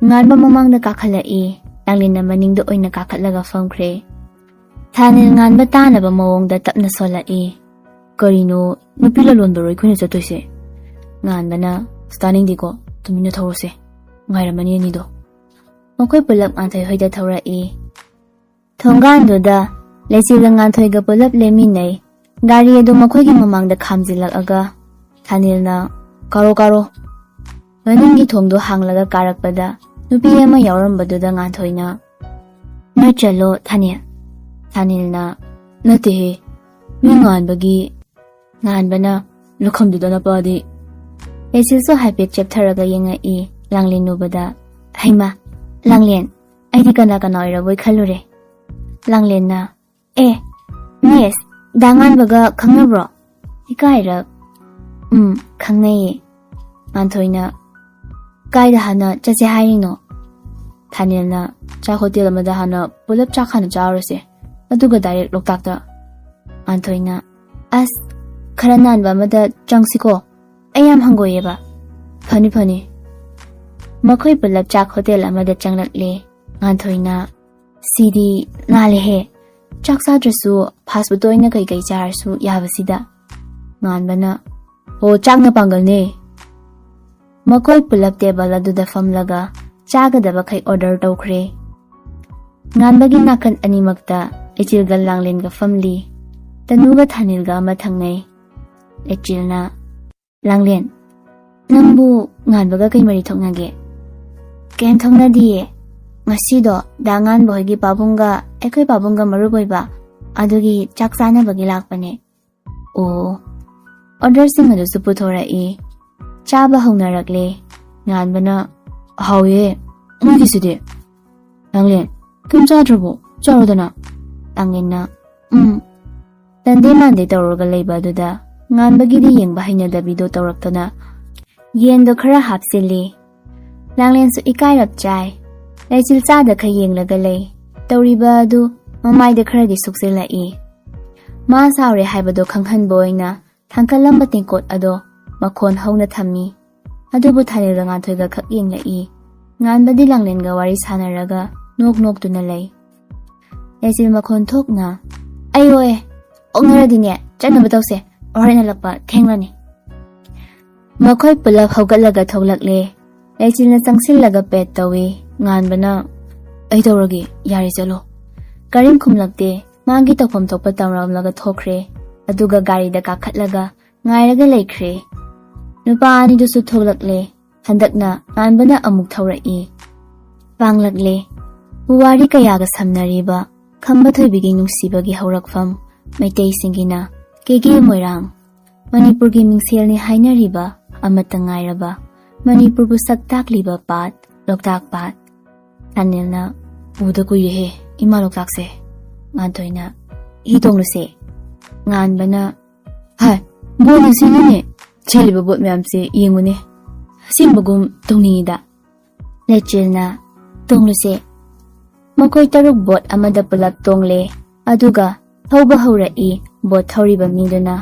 ꯉꯥꯟꯕ ꯃꯃꯥꯡꯗ ꯀꯥꯈꯠꯂꯛꯏ꯫ ꯂꯥꯡꯂꯦꯟꯅ ꯃꯅꯤꯡꯗ ꯑꯣꯏꯅ ꯀꯥꯈꯠꯂꯒ ꯐꯝꯈ꯭ꯔꯦ꯫ ꯊꯥꯅꯤꯜ ꯉꯥꯟꯕ ꯇꯥꯅꯕ ꯃꯑꯣꯡꯗ ꯇꯞꯅ ꯁꯣꯜꯂꯛꯏ꯫ "ꯀꯔꯤꯅꯣ ꯅꯨꯄꯤ ꯂꯂꯣꯟꯕꯔꯣ ꯑꯩꯈꯣꯏꯅ ꯆꯠꯇꯣꯏꯁꯦ?" ꯉꯥꯟꯕꯅ, "ꯑꯁ, ꯇꯥꯅꯤꯡꯗꯦꯀꯣ, ꯇꯨꯃꯤꯟꯅ ꯊꯧꯔꯁꯦ꯫ ꯉꯥꯏꯔꯝꯃꯅꯤ ꯑꯅꯤꯗꯣ꯫" ꯃꯈꯣꯏ ꯄꯨꯂꯞ ꯉꯥꯟꯊꯣꯏ ꯍꯣꯏꯗ ꯊꯧꯔꯛꯏ꯫ ꯊꯣꯡꯒꯥꯟꯗꯨꯗ ꯂꯩꯆꯤꯜꯒ ꯉꯥꯟꯊꯣꯏꯒ ꯄꯨꯂꯞ ꯂꯦꯝꯃꯤꯟꯅꯩ꯫ ꯒꯥꯔꯤ ꯑꯗꯨ ꯃꯈꯣꯏꯒꯤ ꯃꯃꯥꯡꯗ ꯈꯥꯝꯖꯤꯜꯂꯛꯑꯒ ꯊꯥꯅꯤꯜꯅ, "ꯀꯥꯔꯣ, ꯀꯥꯔꯣ꯫" ꯃꯅꯨꯡꯒꯤ ꯊꯣꯡꯗꯣ ꯍꯥꯡꯂꯒ ꯀꯥꯔꯛꯄꯗ ꯅꯨꯄꯤ ꯑꯃ ꯌꯥꯎꯔꯝꯕꯗꯨꯗ ꯉꯥꯟꯊꯣꯏꯅ, "ꯅꯣꯏ ꯆꯠꯂꯣ, ꯊꯥꯅꯤꯜ꯫" ꯊꯥꯅꯤꯜꯅ, "ꯅꯠꯇꯦꯍꯦ, ꯃꯤ ꯉꯥꯟꯕꯒꯤ꯫" ꯉꯥꯟꯕꯅ, "ꯂꯨꯈꯝꯗꯨꯗ ꯅꯄꯥꯗꯤ?" ꯂꯩꯆꯤꯜꯁꯨ ꯍꯥꯏꯐꯦꯠ ꯆꯦꯞꯊꯔꯒ ꯌꯦꯡꯉꯛꯏ꯫ ꯂꯥꯡꯂꯦꯟ ꯎꯕꯗ, "ꯍꯩꯃꯥ, ꯂꯥꯡꯂꯦꯟ, ꯑꯩꯗꯤ ꯀꯅꯥ ꯀꯅꯥ ꯑꯣꯏꯔꯕꯣꯏ ꯈꯜꯂꯨꯔꯦ꯫" ꯂꯥꯡꯂꯦꯟꯅ, "ꯑꯦ, ꯃꯤꯁ, ꯗꯥ ꯉꯥꯟꯕꯒ ꯈꯪꯅꯕ꯭ꯔꯣ?" "ꯏꯀꯥꯏꯔꯛ꯫" "ꯎꯝ, ꯈꯪꯅꯩꯌꯦ꯫" ꯉꯥꯟꯊꯣꯏꯅ, "ꯀꯥꯏꯗ ꯍꯥꯟꯅ ꯆꯠꯁꯦ ꯍꯥꯏꯔꯤꯅꯣ?" ꯊꯥꯅꯤꯜꯅ, "ꯆꯥꯛ ꯍꯣꯇꯦꯜ ꯑꯃꯗ ꯍꯥꯟꯅ ꯄꯨꯂꯞ ꯆꯥꯛ ꯍꯥꯟꯅ ꯆꯥꯔꯨꯔꯁꯦ, ꯑꯗꯨꯒ ꯗꯥꯏꯔꯦꯛ ꯂꯣꯛꯇꯥꯛꯇ꯫" ꯉꯥꯟꯊꯣꯏꯅ, "ꯑꯁ, ꯈꯔ ꯅꯥꯟꯕ ꯑꯃꯗ ꯆꯪꯁꯤꯀꯣ, ꯑꯩ ꯌꯥꯝ ꯍꯪꯒꯣꯏꯌꯦꯕ꯫" "ꯐꯅꯤ, ꯐꯅꯤ꯫" ꯃꯈꯣꯏ ꯄꯨꯂꯞ ꯆꯥꯛ ꯍꯣꯇꯦꯜ ꯑꯃꯗ ꯆꯪꯂꯛꯂꯦ꯫ ꯉꯥꯟꯊꯣꯏꯅ, "ꯁꯤꯗꯤ ꯅꯥꯜꯂꯦꯍꯦ, ꯆꯥꯛ ꯆꯥꯗ꯭ꯔꯁꯨ ꯐꯥꯁ ꯐꯨꯗ ꯑꯣꯏꯅ ꯀꯩꯀꯩ ꯆꯥꯔꯁꯨ ꯌꯥꯕꯁꯤꯗ꯫" ꯉꯥꯟꯕꯅ, "ꯑꯣ, ꯆꯥꯛꯅ ꯄꯥꯡꯒꯜꯅꯦ꯫" ꯃꯈꯣꯏ ꯄꯨꯂꯞ ꯇꯦꯕꯜ ꯑꯗꯨꯗ ꯐꯝꯂꯒ ꯆꯥꯒꯗꯕꯈꯩ ꯑꯣꯔꯗꯔ ꯇꯧꯈ꯭ꯔꯦ꯫ ꯉꯥꯟꯕꯒꯤ ꯅꯥꯀꯟ ꯑꯅꯤꯃꯛꯇ ꯂꯩꯆꯤꯜꯒ ꯂꯥꯡꯂꯦꯟꯒ ꯐꯝꯂꯤ꯫ ꯇꯅꯨꯒ ꯊꯥꯅꯤꯜꯒ ꯑꯃ ꯊꯪꯅꯩ꯫ ꯂꯩꯆꯤꯜꯅ, "ꯂꯥꯡꯂꯦꯟ, ꯅꯪꯕꯨ ꯉꯥꯟꯕꯒ ꯀꯩ ꯃꯔꯤ ꯊꯣꯛꯅꯒꯦ?" "ꯀꯩꯝ ꯊꯣꯛꯅꯗꯤꯌꯦ꯫ ꯉꯁꯤꯗꯣ ꯗꯥ ꯉꯥꯟꯕ ꯍꯣꯏꯒꯤ ꯄꯥꯕꯨꯡꯒ ꯑꯩꯈꯣꯏ ꯄꯥꯕꯨꯡꯒ ꯃꯔꯨꯞ ꯑꯣꯏꯕ, ꯑꯗꯨꯒꯤ ꯆꯥꯛ ꯆꯥꯅꯕꯒꯤ ꯂꯥꯛꯄꯅꯦ꯫" ꯑꯣ꯫ ꯑꯣꯔꯗꯔꯁꯤꯡ ꯑꯗꯨꯁꯨ ꯄꯨꯊꯣꯔꯛꯏ꯫ ꯆꯥꯕ ꯍꯧꯅꯔꯛꯂꯦ꯫ ꯉꯥꯟꯕꯅ, "ꯍꯥꯎꯋꯦ ꯃꯣꯏꯒꯤꯁꯤꯗꯤ꯫" "ꯂꯥꯡꯂꯦꯟ, ꯀꯩꯝ ꯆꯥꯗ꯭ꯔꯕꯣ? ꯆꯥꯔꯣꯗꯅ꯫" ꯂꯥꯡꯂꯦꯟꯅ, "ꯎꯝ꯫" ꯇꯟꯗꯦ ꯃꯥꯟꯗꯦ ꯇꯧꯔꯒ ꯂꯩꯕ ꯑꯗꯨꯗ ꯉꯥꯟꯕꯒꯤꯗꯤ ꯌꯦꯡꯕ ꯍꯩꯅꯗꯕꯤꯗꯣ ꯇꯧꯔꯛꯇꯅ ꯌꯦꯟꯗꯣ ꯈꯔ ꯍꯥꯞꯆꯤꯜꯂꯤ꯫ ꯂꯥꯡꯂꯦꯟꯁꯨ ꯏꯀꯥꯏꯔꯞ ꯆꯥꯏ꯫ ꯂꯩꯆꯤꯜ ꯆꯥꯗꯈꯩ ꯌꯦꯡꯂꯒ ꯂꯩ꯫ ꯇꯧꯔꯤꯕ ꯑꯗꯨ ꯃꯃꯥꯏꯗ ꯈꯔꯗꯤ ꯁꯣꯛꯆꯤꯜꯂꯛꯏ꯫ ꯃꯥ ꯁꯥꯎꯔꯦ ꯍꯥꯏꯕꯗꯣ ꯈꯪꯍꯟꯕ ꯑꯣꯏꯅ ꯊꯥꯡꯀꯠꯂꯝꯕ ꯇꯦꯡꯀꯣꯠ ꯑꯗꯣ ꯃꯈꯣꯟ ꯍꯧꯅ ꯊꯝꯃꯤ꯫ ꯑꯗꯨꯕꯨ ꯊꯥꯅꯤꯜꯒ ꯉꯥꯟꯊꯣꯏꯒ ꯈꯛ ꯌꯦꯡꯂꯛꯏ꯫ ꯉꯥꯟꯕꯗꯤ ꯂꯥꯡꯂꯦꯟꯒ ꯋꯥꯔꯤ ꯁꯥꯟꯅꯔꯒ ꯅꯣꯛ ꯅꯣꯛꯇꯨꯅ ꯂꯩ꯫ ꯂꯩꯆꯤꯜ ꯃꯈꯣꯟ ꯊꯣꯛꯅ, "ꯑꯩ ꯍꯣꯏ, ꯑꯣꯛꯅꯔꯗꯤꯅꯦ, ꯆꯠꯅꯕ ꯇꯧꯁꯦ, ꯍꯣꯔꯦꯟ ꯍꯜꯂꯛꯄ ꯊꯦꯡꯂꯅꯤ꯫" ꯃꯈꯣꯏ ꯄꯨꯂꯞ ꯍꯧꯒꯠꯂꯒ ꯊꯣꯛꯂꯛꯂꯦ꯫ ꯂꯩꯆꯤꯜꯅ ꯆꯪꯁꯤꯜꯂꯒ ꯄꯦꯠ ꯇꯧꯏ꯫ ꯉꯥꯟꯕꯅ, "ꯑꯩ ꯇꯧꯔꯒꯦ, ꯌꯥꯔꯦ ꯆꯠꯂꯣ꯫" ꯀꯔꯤꯝ ꯈꯨꯝꯂꯛꯇꯦ꯫ ꯃꯥꯒꯤ ꯇꯧꯐꯝ ꯊꯣꯛꯄ ꯇꯧꯔꯝꯂꯒ ꯊꯣꯛꯈ꯭ꯔꯦ꯫ ꯑꯗꯨꯒ ꯒꯥꯔꯤꯗ ꯀꯥꯈꯠꯂꯒ ꯉꯥꯏꯔꯒ ꯂꯩꯈ꯭ꯔꯦ꯫ ꯅꯨꯄꯥ ꯑꯅꯤꯗꯨꯁꯨ ꯊꯣꯛꯂꯛꯂꯦ꯫ ꯍꯟꯗꯛꯅ ꯉꯥꯟꯕꯅ ꯑꯃꯨꯛ ꯊꯧꯔꯛꯏ꯫ ꯄꯥꯡꯂꯛꯂꯦ꯫ ꯄꯨꯋꯥꯔꯤ ꯀꯌꯥꯒ ꯁꯝꯅꯔꯤꯕ ꯈꯝꯕ ꯊꯣꯏꯕꯤꯒꯤ ꯅꯨꯡꯁꯤꯕꯒꯤ ꯍꯧꯔꯛꯐꯝ, ꯃꯩꯇꯩꯁꯤꯡꯒꯤꯅ ꯀꯦꯒꯦ ꯃꯣꯏꯔꯥꯡ, ꯃꯅꯤꯄꯨꯔꯒꯤ ꯃꯤꯡꯁꯦꯜꯅꯤ ꯍꯥꯏꯅꯔꯤꯕ ꯑꯃꯠꯇ ꯉꯥꯏꯔꯕ ꯃꯅꯤꯄꯨꯔꯕꯨ ꯁꯛ ꯇꯥꯛꯂꯤꯕ ꯄꯥꯠ, ꯂꯣꯛꯇꯥꯛ ꯄꯥꯠ꯫ ꯊꯥꯅꯤꯜꯅ, "ꯎꯗ ꯀꯨꯏꯔꯦꯍꯦ ꯏꯃꯥ ꯂꯣꯛꯇꯥꯛꯁꯦ꯫" ꯉꯥꯟꯊꯣꯏꯅ, "ꯍꯤ ꯇꯣꯡꯂꯨꯁꯦ꯫" ꯉꯥꯟꯕꯅ, "ꯍꯥꯏ, ꯕꯣꯜ ꯌꯦꯡꯁꯤꯅꯅꯦ, ꯆꯦꯜꯂꯤꯕ ꯕꯣꯠ ꯃꯌꯥꯝꯁꯦ ꯌꯦꯡꯉꯨꯅꯦ, ꯑꯁꯦꯡꯕꯒꯨꯝ ꯇꯧꯅꯤꯡꯉꯤꯗ꯫" ꯂꯩꯆꯤꯜꯅ, "ꯇꯣꯡꯂꯨꯁꯦ꯫" ꯃꯈꯣꯏ ꯇꯔꯨꯛ ꯕꯣꯠ ꯑꯃꯗ ꯄꯨꯂꯞ ꯇꯣꯡꯂꯦ꯫ ꯑꯗꯨꯒ ꯊꯧꯕ ꯍꯧꯔꯛꯏ ꯕꯣꯠ ꯊꯧꯔꯤꯕ ꯃꯤꯗꯨꯅ꯫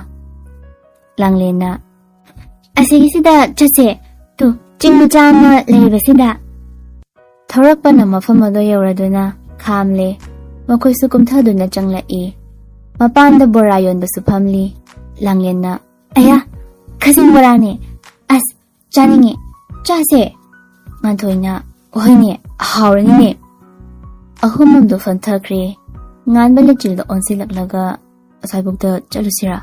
ꯂꯥꯡꯂꯦꯟꯅ, "ꯑꯁꯤꯒꯤꯁꯤꯗ ꯆꯠꯁꯦ, ꯇꯨ, ꯆꯤꯡ ꯃꯆꯥ ꯑꯃ ꯂꯩꯔꯤꯕꯁꯤꯗ꯫" ꯊꯧꯔꯛꯄꯅ ꯃꯐꯝ ꯑꯗꯨ ꯌꯧꯔꯗꯨꯅ ꯈꯥꯝꯂꯦ꯫ ꯃꯈꯣꯏꯁꯨ ꯀꯨꯝꯊꯗꯨꯅ ꯆꯪꯂꯛꯏ꯫ ꯃꯄꯥꯟꯗ ꯕꯣꯔꯥ ꯌꯣꯟꯕꯁꯨ ꯐꯝꯂꯤ꯫ ꯂꯥꯡꯂꯦꯟꯅ, "ꯑꯌꯥ, "ꯈꯥꯖꯤꯡ ꯕꯣꯔꯥꯅꯦ꯫ ꯑꯁ, ꯆꯥꯅꯤꯡꯉꯦ꯫ ꯆꯥꯁꯦ꯫" ꯉꯥꯟꯊꯣꯏꯅ, "ꯍꯣꯏꯅꯦ, ꯍꯥꯎꯔꯅꯤꯅꯦ꯫" ꯑꯍꯨꯝ ꯑꯃꯗꯣ ꯐꯝꯊꯈ꯭ꯔꯦ꯫ ꯉꯥꯟꯕ ꯂꯩꯆꯤꯜꯗ ꯑꯣꯟꯁꯤꯜꯂꯛꯂꯒ, "ꯑꯁ꯭ꯋꯥꯏꯕꯨꯛꯇ ꯆꯠꯂꯨꯁꯤꯔꯥ?"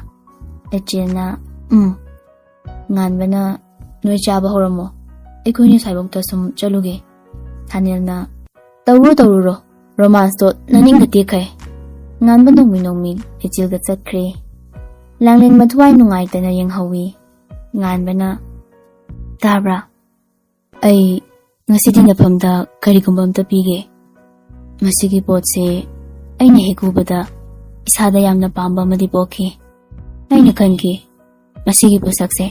ꯂꯩꯆꯤꯜꯅ, "ꯎꯝ꯫" ꯉꯥꯟꯕꯅ, "ꯅꯣꯏ ꯆꯥꯕ ꯍꯧꯔꯝꯃꯣ, ꯑꯩꯈꯣꯏꯅꯤ ꯑꯁ꯭ꯋꯥꯏꯕꯨꯛꯇ ꯁꯨꯝ ꯆꯠꯂꯨꯒꯦ꯫" ꯊꯥꯅꯤꯜꯅ, "ꯇꯧꯔꯨ ꯇꯧꯔꯨꯔꯣ, ꯔꯣꯃꯥꯟꯁꯇꯣ ꯅꯅꯤꯡꯒ ꯇꯦꯛꯈꯩ꯫" ꯉꯥꯟꯕ ꯅꯣꯡꯃꯤ ꯅꯣꯡꯃꯤ ꯂꯩꯆꯤꯜꯗ ꯆꯠꯈ꯭ꯔꯦ꯫ ꯂꯥꯡꯂꯦꯟ ꯃꯊ꯭ꯋꯥꯏ ꯅꯨꯡꯉꯥꯏꯇꯅ ꯌꯦꯡꯍꯧꯋꯤ꯫ ꯉꯥꯟꯕꯅ, "ꯇꯥꯕ꯭ꯔꯥ? ꯑꯩ ꯉꯁꯤꯗꯤ ꯅꯐꯝꯗ ꯀꯔꯤꯒꯨꯝꯕ ꯑꯝꯇ ꯄꯤꯒꯦ꯫ ꯃꯁꯤꯒꯤ ꯄꯣꯠꯁꯦ ꯑꯩꯅ ꯍꯦꯛ ꯎꯕꯗ ꯏꯁꯥꯗ ꯌꯥꯝꯅ ꯄꯥꯝꯕ ꯑꯃꯗꯤ ꯄꯣꯛꯈꯤ꯫ ꯑꯩꯅ ꯈꯟꯈꯤ, ꯃꯁꯤꯒꯤ ꯄꯣꯠꯁꯛꯁꯦ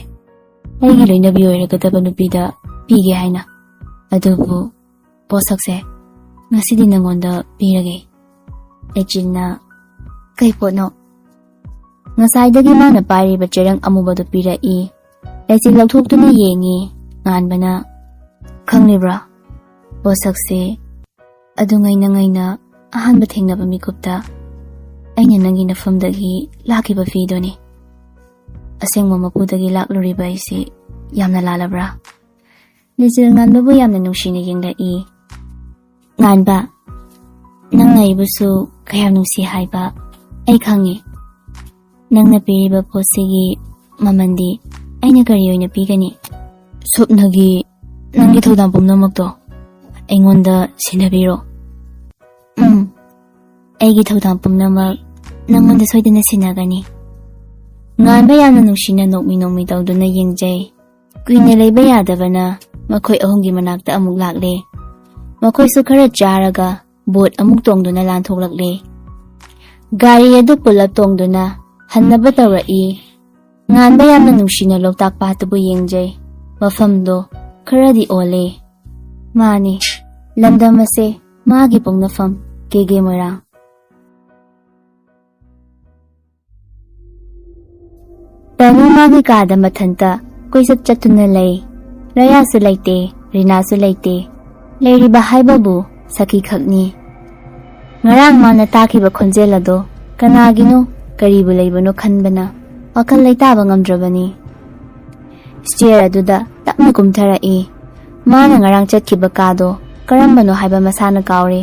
ꯑꯩꯒꯤ ꯂꯣꯏꯅꯕꯤ ꯑꯣꯏꯔꯒꯗꯕ ꯅꯨꯄꯤꯗ ꯄꯤꯒꯦ ꯍꯥꯏꯅ꯫ ꯑꯗꯨꯕꯨ ꯄꯣꯠꯁꯛꯁꯦ ꯉꯁꯤꯗꯤ ꯅꯪꯉꯣꯟꯗ ꯄꯤꯔꯒꯦ꯫" ꯂꯩꯆꯤꯜꯅ, "ꯀꯩ ꯄꯣꯠꯅꯣ?" ꯉꯁꯥꯏꯗꯒꯤ ꯃꯥꯅ ꯄꯥꯏꯔꯤꯕ ꯆꯦꯔꯪ ꯑꯃꯨꯕꯗꯨ ꯄꯤꯔꯛꯏ꯫ ꯂꯩꯆꯤꯜ ꯂꯧꯊꯣꯛꯇꯨꯅ ꯌꯦꯡꯉꯤ꯫ ꯉꯥꯟꯕꯅ, "ꯈꯪꯂꯤꯕ꯭ꯔꯥ? ꯄꯣꯠꯁꯛꯁꯦ ꯑꯗꯨ ꯉꯩꯅ ꯉꯩꯅ ꯑꯍꯥꯟꯕ ꯊꯦꯡꯅꯕ ꯃꯤꯀꯨꯞꯇ ꯑꯩꯅ ꯅꯪꯒꯤ ꯅꯐꯝꯗꯒꯤ ꯂꯥꯛꯈꯤꯕ ꯐꯤꯗꯨꯅꯤ꯫ ꯑꯁꯦꯡꯕ ꯃꯄꯨꯗꯒꯤ ꯂꯥꯛꯂꯨꯔꯤꯕ ꯑꯩꯁꯤ ꯌꯥꯝꯅ ꯂꯥꯜꯂꯕ꯭ꯔꯥ?" ꯂꯩꯆꯤꯜ ꯉꯥꯟꯕꯕꯨ ꯌꯥꯝꯅ ꯅꯨꯡꯁꯤꯅ ꯌꯦꯡꯂꯛꯏ꯫ "ꯉꯥꯟꯕ, ꯅꯪꯅ ꯑꯩꯕꯨꯁꯨ ꯀꯌꯥꯝ ꯅꯨꯡꯁꯤ ꯍꯥꯏꯕ ꯑꯩ ꯈꯪꯉꯤ꯫ ꯅꯪꯅ ꯄꯤꯔꯤꯕ ꯄꯣꯠꯁꯤꯒꯤ ꯃꯃꯜꯗꯤ ꯑꯩꯅ ꯀꯔꯤ ꯑꯣꯏꯅ ꯄꯤꯒꯅꯤ? ꯁꯨꯞꯅꯒꯤ ꯅꯪꯒꯤ ꯊꯧꯗꯥꯡ ꯄꯨꯝꯅꯃꯛꯇꯣ ꯑꯩꯉꯣꯟꯗ ꯁꯤꯟꯅꯕꯤꯔꯣ꯫" "ꯎꯝ, ꯑꯩꯒꯤ ꯊꯧꯗꯥꯡ ꯄꯨꯝꯅꯃꯛ ꯅꯪꯉꯣꯟꯗ ꯁꯣꯏꯗꯅ ꯁꯤꯟꯅꯒꯅꯤ꯫" ꯉꯥꯟꯕ ꯌꯥꯝꯅ ꯅꯨꯡꯁꯤꯅ ꯅꯣꯛꯃꯤ ꯅꯣꯛꯃꯤ ꯇꯧꯗꯨꯅ ꯌꯦꯡꯖꯩ꯫ ꯀꯨꯏꯅ ꯂꯩꯕ ꯌꯥꯗꯕꯅ ꯃꯈꯣꯏ ꯑꯍꯨꯝꯒꯤ ꯃꯅꯥꯛꯇ ꯑꯃꯨꯛ ꯂꯥꯛꯂꯦ꯫ ꯃꯈꯣꯏꯁꯨ ꯈꯔ ꯆꯥꯔꯒ ꯕꯣꯠ ꯑꯃꯨꯛ ꯇꯣꯡꯗꯨꯅ ꯂꯥꯟꯊꯣꯛꯂꯛꯂꯦ꯫ ꯒꯥꯔꯤ ꯑꯗꯨ ꯄꯨꯂꯞ ꯇꯣꯡꯗꯨꯅ ꯍꯟꯅꯕ ꯇꯧꯔꯛꯏ꯫ ꯉꯥꯟꯕ ꯌꯥꯝꯅ ꯅꯨꯡꯁꯤꯅ ꯂꯣꯛꯇꯥꯛ ꯄꯥꯠꯇꯨꯕꯨ ꯌꯦꯡꯖꯩ꯫ ꯃꯐꯝꯗꯣ ꯈꯔꯗꯤ ꯑꯣꯜꯂꯦ꯫ ꯃꯥꯅꯤ, ꯂꯝꯗꯝ ꯑꯁꯦ ꯃꯥꯒꯤ ꯄꯣꯛꯅꯐꯝ ꯀꯦꯒꯦ ꯃꯣꯏꯔꯥꯡ꯫ ꯄꯥꯅꯨ ꯃꯥꯒꯤ ꯀꯥꯗ ꯃꯊꯟꯇ ꯀꯣꯏꯆꯠ ꯆꯠꯇꯨꯅ ꯂꯩ꯫ ꯔꯌꯥꯁꯨ ꯂꯩꯇꯦ, ꯔꯤꯅꯥꯁꯨ ꯂꯩꯇꯦ꯫ ꯂꯩꯔꯤꯕ ꯍꯥꯏꯕꯕꯨ ꯁꯈꯤ ꯈꯛꯅꯤ꯫ ꯉꯔꯥꯡ ꯃꯥꯅ ꯇꯥꯈꯤꯕ ꯈꯣꯟꯖꯦꯜ ꯑꯗꯣ ꯀꯅꯥꯒꯤꯅꯣ, ꯀꯔꯤꯕꯨ ꯂꯩꯕꯅꯣ ꯈꯟꯕꯅ ꯋꯥꯈꯜ ꯂꯩꯇꯥꯕ ꯉꯝꯗ꯭ꯔꯕꯅꯤ꯫ ꯁ꯭ꯇꯦꯌꯔ ꯑꯗꯨꯗ ꯇꯞꯅ ꯀꯨꯝꯊꯔꯛꯏ꯫ ꯃꯥꯅ ꯉꯔꯥꯡ ꯆꯠꯈꯤꯕ ꯀꯥꯗꯣ ꯀꯔꯝꯕꯅꯣ ꯍꯥꯏꯕ ꯃꯁꯥꯅ ꯀꯥꯎꯔꯦ꯫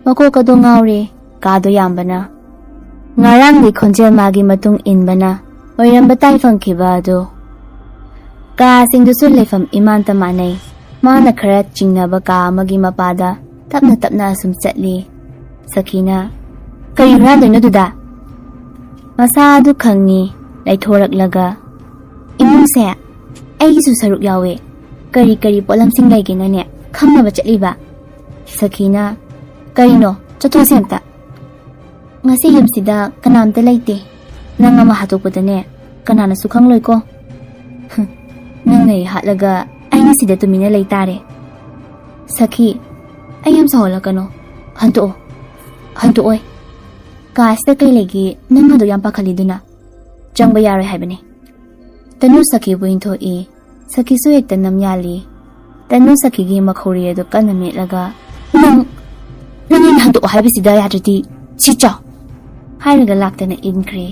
ꯃꯀꯣꯛ ꯑꯗꯣ ꯉꯥꯎꯔꯦ, ꯀꯥꯗꯣ ꯌꯥꯝꯕꯅ꯫ ꯉꯔꯥꯡꯒꯤ ꯈꯣꯟꯖꯦꯜ ꯃꯥꯒꯤ ꯃꯇꯨꯡ ꯏꯟꯕꯅ ꯑꯣꯏꯔꯝꯕ ꯇꯥꯏ ꯐꯪꯈꯤꯕ ꯑꯗꯨ꯫ ꯀꯥꯁꯤꯡꯗꯨꯁꯨ ꯂꯩꯐꯝ ꯏꯃꯥꯟꯇ ꯃꯥꯟꯅꯩ꯫ ꯃꯥꯅ ꯈꯔ ꯆꯤꯡꯅꯕ ꯀꯥ ꯑꯃꯒꯤ ꯃꯄꯥꯗ ꯇꯞꯅ ꯇꯞꯅ ꯑꯁꯨꯝ ꯆꯠꯂꯤ꯫ ꯁꯈꯤꯅ, "ꯀꯔꯤ ꯍꯨꯔꯥꯟꯗꯣꯏꯅꯣ ꯑꯗꯨꯗ?" ꯃꯁꯥ ꯑꯗꯨ ꯈꯪꯉꯤ, ꯂꯩꯊꯣꯔꯛꯂꯒ, "ꯏꯃꯨꯡꯁꯦ ꯑꯩꯒꯤꯁꯨ ꯁꯔꯨꯛ ꯌꯥꯎꯋꯦ꯫ ꯀꯔꯤ ꯀꯔꯤ ꯄꯣꯠꯂꯝꯁꯤꯡ ꯂꯩꯒꯦꯅꯅꯦ ꯈꯪꯅꯕ ꯆꯠꯂꯤꯕ?" ꯁꯈꯤꯅ, "ꯀꯔꯤꯅꯣ? ꯆꯠꯊꯣꯛꯁꯦ ꯑꯝꯇ꯫ ꯉꯁꯤ ꯌꯨꯝꯁꯤꯗ ꯀꯅꯥꯝꯇ ꯂꯩꯇꯦ꯫ ꯅꯪ ꯑꯃ ꯍꯥꯠꯇꯣꯛꯄꯗꯅꯦ ꯀꯅꯥꯅꯁꯨ ꯈꯪꯂꯣꯏꯀꯣ꯫ ꯍꯝ, ꯅꯪ ꯂꯩ ꯍꯥꯠꯂꯒ ꯑꯩꯅ ꯁꯤꯗ ꯇꯨꯃꯤꯟꯅ ꯂꯩ ꯇꯥꯔꯦ꯫ ꯁꯈꯤ, ꯑꯩ ꯌꯥꯝ ꯁꯥꯎꯍꯜꯂꯛꯀꯅꯣ꯫ ꯍꯟꯇꯣꯛꯑꯣ꯫ ꯍꯟꯇꯣꯛꯑꯣꯏ꯫ ꯀꯥꯁꯤꯗ ꯀꯩ ꯂꯩꯒꯦ ꯅꯪ ꯑꯗꯨ ꯌꯥꯝ ꯄꯥꯈꯠꯂꯤꯗꯨꯅ? ꯆꯪꯕ ꯌꯥꯔꯣꯏ ꯍꯥꯏꯕꯅꯤ꯫" ꯇꯅꯨ ꯁꯈꯤꯕꯨ ꯏꯟꯊꯣꯛꯏ꯫ ꯁꯈꯤꯁꯨ ꯍꯦꯛꯇ ꯅꯝ ꯌꯥꯜꯂꯤ꯫ ꯇꯅꯨ ꯁꯈꯤꯒꯤ ꯃꯈꯧꯔꯤ ꯑꯗꯨ ꯀꯟꯅ ꯃꯦꯠꯂꯒ, "ꯅꯪ, ꯅꯪ ꯑꯩꯅ ꯍꯟꯗꯣꯛꯑꯣ ꯍꯥꯏꯕꯁꯤꯗ ꯌꯥꯗ꯭ꯔꯗꯤ ꯁꯤ ꯆꯥꯎ" ꯍꯥꯏꯔꯒ ꯂꯥꯛꯇꯅ ꯏꯟꯈ꯭ꯔꯦ꯫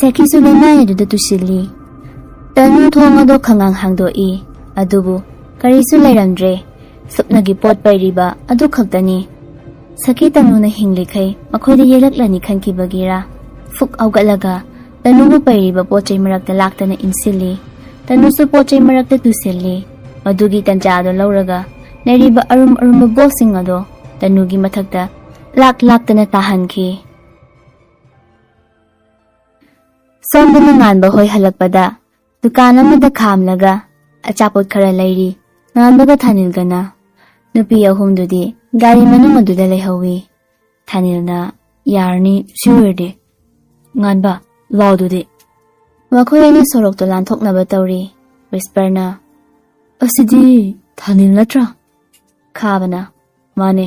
ꯁꯈꯤꯁꯨ ꯂꯩꯃꯥꯏ ꯑꯗꯨꯗ ꯇꯨꯁꯤꯜꯂꯤ꯫ ꯇꯅꯨ ꯊꯣꯡ ꯑꯗꯨ ꯈꯪꯉꯥꯡ ꯍꯥꯡꯗꯣꯛꯏ꯫ ꯑꯗꯨꯕꯨ ꯀꯔꯤꯁꯨ ꯂꯩꯔꯝꯗ꯭ꯔꯦ꯫ ꯁꯨꯞꯅꯒꯤ ꯄꯣꯠ ꯄꯩꯔꯤꯕ ꯑꯗꯨ ꯈꯛꯇꯅꯤ꯫ ꯁꯈꯤ ꯇꯅꯨꯅ ꯍꯤꯡꯂꯤꯈꯩ ꯃꯈꯣꯏꯗ ꯌꯦꯜꯂꯛꯂꯅꯤ ꯈꯟꯈꯤꯕꯒꯤꯔꯥ, ꯐꯨꯛ ꯍꯧꯒꯠꯂꯒ ꯇꯅꯨꯕꯨ ꯄꯩꯔꯤꯕ ꯄꯣꯠ ꯆꯩ ꯃꯔꯛꯇ ꯂꯥꯛꯇꯅ ꯏꯟꯁꯤꯜꯂꯤ꯫ ꯇꯅꯨꯁꯨ ꯄꯣꯠ ꯆꯩ ꯃꯔꯛꯇ ꯇꯨꯁꯤꯜꯂꯤ꯫ ꯃꯗꯨꯒꯤ ꯇꯟꯖꯥꯗꯣ ꯂꯧꯔꯒ ꯂꯩꯔꯤꯕ ꯑꯔꯨꯝ ꯑꯔꯨꯝꯕ ꯕꯣꯜꯁꯤꯡ ꯑꯗꯣ ꯇꯅꯨꯒꯤ ꯃꯊꯛꯇ ꯂꯥꯛ ꯂꯥꯛꯇꯅ ꯇꯥꯍꯟꯈꯤ꯫ ꯁꯣꯝꯗꯅ ꯉꯥꯟꯕ ꯍꯣꯏ ꯍꯜꯂꯛꯄꯗ ꯗꯨꯀꯥꯟ ꯑꯃꯗ ꯈꯥꯝꯂꯒ ꯑꯆꯥꯄꯣꯠ ꯈꯔ ꯂꯩꯔꯤ꯫ ꯉꯥꯟꯕꯒ ꯊꯥꯅꯤꯜꯒꯅ ꯅꯨꯄꯤ ꯑꯍꯨꯝꯗꯨꯗꯤ ꯒꯥꯔꯤ ꯃꯅꯨꯡ ꯑꯗꯨꯗ ꯂꯩꯍꯧꯋꯤ꯫ ꯊꯥꯅꯤꯜꯅ, "ꯌꯥꯔꯅꯤ, ꯁꯤ ꯑꯣꯏꯔꯗꯤ꯫ ꯉꯥꯟꯕ, ꯂꯥꯎꯗꯨꯗꯤ꯫" ꯃꯈꯣꯏ ꯑꯅꯤ ꯁꯣꯔꯣꯛꯇ ꯂꯥꯟꯊꯣꯛꯅꯕ ꯇꯧꯔꯤ꯫ ꯋꯤꯁꯄꯔꯅ, "ꯑꯁꯤꯗꯤ ꯊꯥꯅꯤꯜ ꯅꯠꯇ꯭ꯔꯥ?" ꯈꯥꯕꯅ, "ꯃꯥꯅꯦ꯫"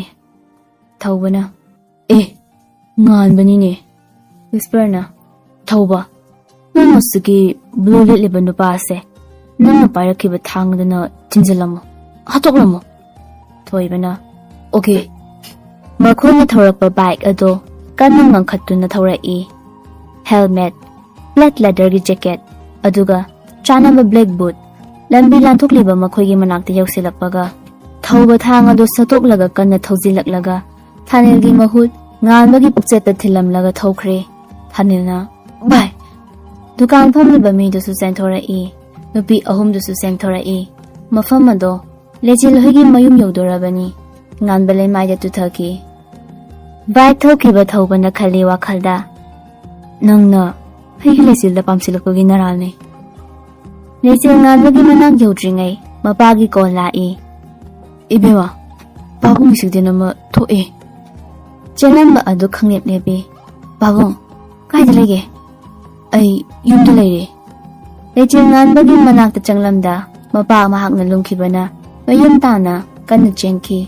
ꯊꯧꯕꯅ, "ꯑꯦ, ꯉꯥꯟꯕꯅꯤꯅꯦ꯫" ꯋꯤꯁꯄꯔꯅ, "ꯊꯧꯕ, ꯅꯪ ꯍꯧꯖꯤꯛꯀꯤ ꯕ꯭ꯂꯨ ꯂꯤꯠꯂꯤꯕ ꯅꯨꯄꯥꯁꯦ ꯅꯪꯅ ꯄꯥꯏꯔꯛꯈꯤꯕ ꯊꯥꯡꯗꯨꯅ ꯊꯤꯟꯖꯤꯜꯂꯝꯃꯣ, ꯍꯥꯠꯇꯣꯛꯂꯝꯃꯣ꯫" ꯊꯣꯏꯕꯅ, "ꯑꯣꯀꯦ꯫" ꯃꯈꯣꯏꯅ ꯊꯧꯔꯛꯄ ꯕꯥꯏꯛ ꯑꯗꯣ ꯀꯟꯅ ꯉꯪꯈꯠꯇꯨꯅ ꯊꯧꯔꯛꯏ꯫ ꯍꯦꯜꯃꯦꯠ, ꯕ꯭ꯂꯦꯛ ꯂꯦꯗꯔꯒꯤ ꯖꯦꯀꯦꯠ, ꯑꯗꯨꯒ ꯆꯥꯅꯕ ꯕ꯭ꯂꯦꯛ ꯕꯨꯠ꯫ ꯂꯝꯕꯤ ꯂꯥꯟꯊꯣꯛꯂꯤꯕ ꯃꯈꯣꯏꯒꯤ ꯃꯅꯥꯛꯇ ꯌꯧꯁꯤꯜꯂꯛꯄꯒ, ꯊꯧꯕ ꯊꯥꯡ ꯑꯗꯨ ꯁꯠꯇꯣꯛꯂꯒ ꯀꯟꯅ ꯊꯧꯖꯤꯜꯂꯛꯂꯒ, ꯊꯥꯅꯦꯜꯒꯤ ꯃꯍꯨꯠ ꯉꯥꯟꯕꯒꯤ ꯄꯨꯛꯆꯦꯠꯇ ꯊꯤꯜꯂꯝꯂꯒ ꯊꯧꯈ꯭ꯔꯦ꯫ ꯊꯥꯅꯦꯜꯅ, "ꯚꯥꯏ!" ꯗꯨꯀꯥꯟ ꯐꯝꯂꯤꯕ ꯃꯤꯗꯨꯁꯨ ꯆꯦꯟꯊꯣꯔꯛꯏ꯫ ꯅꯨꯄꯤ ꯑꯍꯨꯝꯗꯨꯁꯨ ꯆꯦꯟꯊꯣꯔꯛꯏ꯫ ꯃꯐꯝ ꯑꯗꯣ ꯂꯩꯆꯤꯜ ꯍꯣꯏꯒꯤ ꯃꯌꯨꯝ ꯌꯧꯗꯣꯔꯕꯅꯤ꯫ ꯉꯥꯟꯕ ꯂꯩꯃꯥꯏꯗ ꯇꯨꯊꯈꯤ꯫ ꯕꯥꯏꯛ ꯊꯧꯈꯤꯕ ꯊꯧꯕꯅ ꯈꯜꯂꯤ ꯋꯥꯈꯜꯗ, "ꯅꯪꯅ ꯑꯩꯒꯤ ꯂꯩꯆꯤꯜꯗ ꯄꯥꯝꯁꯤꯜꯂꯛꯄꯒꯤ ꯅꯔꯥꯜꯅꯤ꯫" ꯂꯩꯆꯤꯜ ꯉꯥꯟꯕꯒꯤ ꯃꯅꯥꯛ ꯌꯧꯗ꯭ꯔꯤꯉꯩ ꯃꯄꯥꯒꯤ ꯀꯣꯜ ꯂꯥꯛꯏ꯫ "ꯏꯕꯦꯝꯃ, ꯄꯥꯕꯨꯡ ꯑꯦꯛꯁꯤꯗꯦꯟ ꯑꯃ ꯊꯣꯛꯑꯦ꯫" ꯆꯦꯜꯂꯝꯕ ꯑꯗꯨ ꯈꯪꯂꯦꯞ ꯂꯦꯞꯄꯤ꯫ "ꯄꯥꯕꯨꯡ, ꯀꯥꯏꯗ ꯂꯩꯒꯦ?" "ꯑꯩ ꯌꯨꯝꯗ ꯂꯩꯔꯦ꯫" ꯂꯩꯆꯤꯜ ꯉꯥꯟꯕꯒꯤ ꯃꯅꯥꯛꯇ ꯆꯪꯂꯝꯗ ꯃꯄꯥ ꯃꯍꯥꯛꯅ ꯂꯨꯝꯈꯤꯕꯅ ꯃꯌꯨꯝ ꯇꯥꯅ ꯀꯟꯅ ꯆꯦꯟꯈꯤ꯫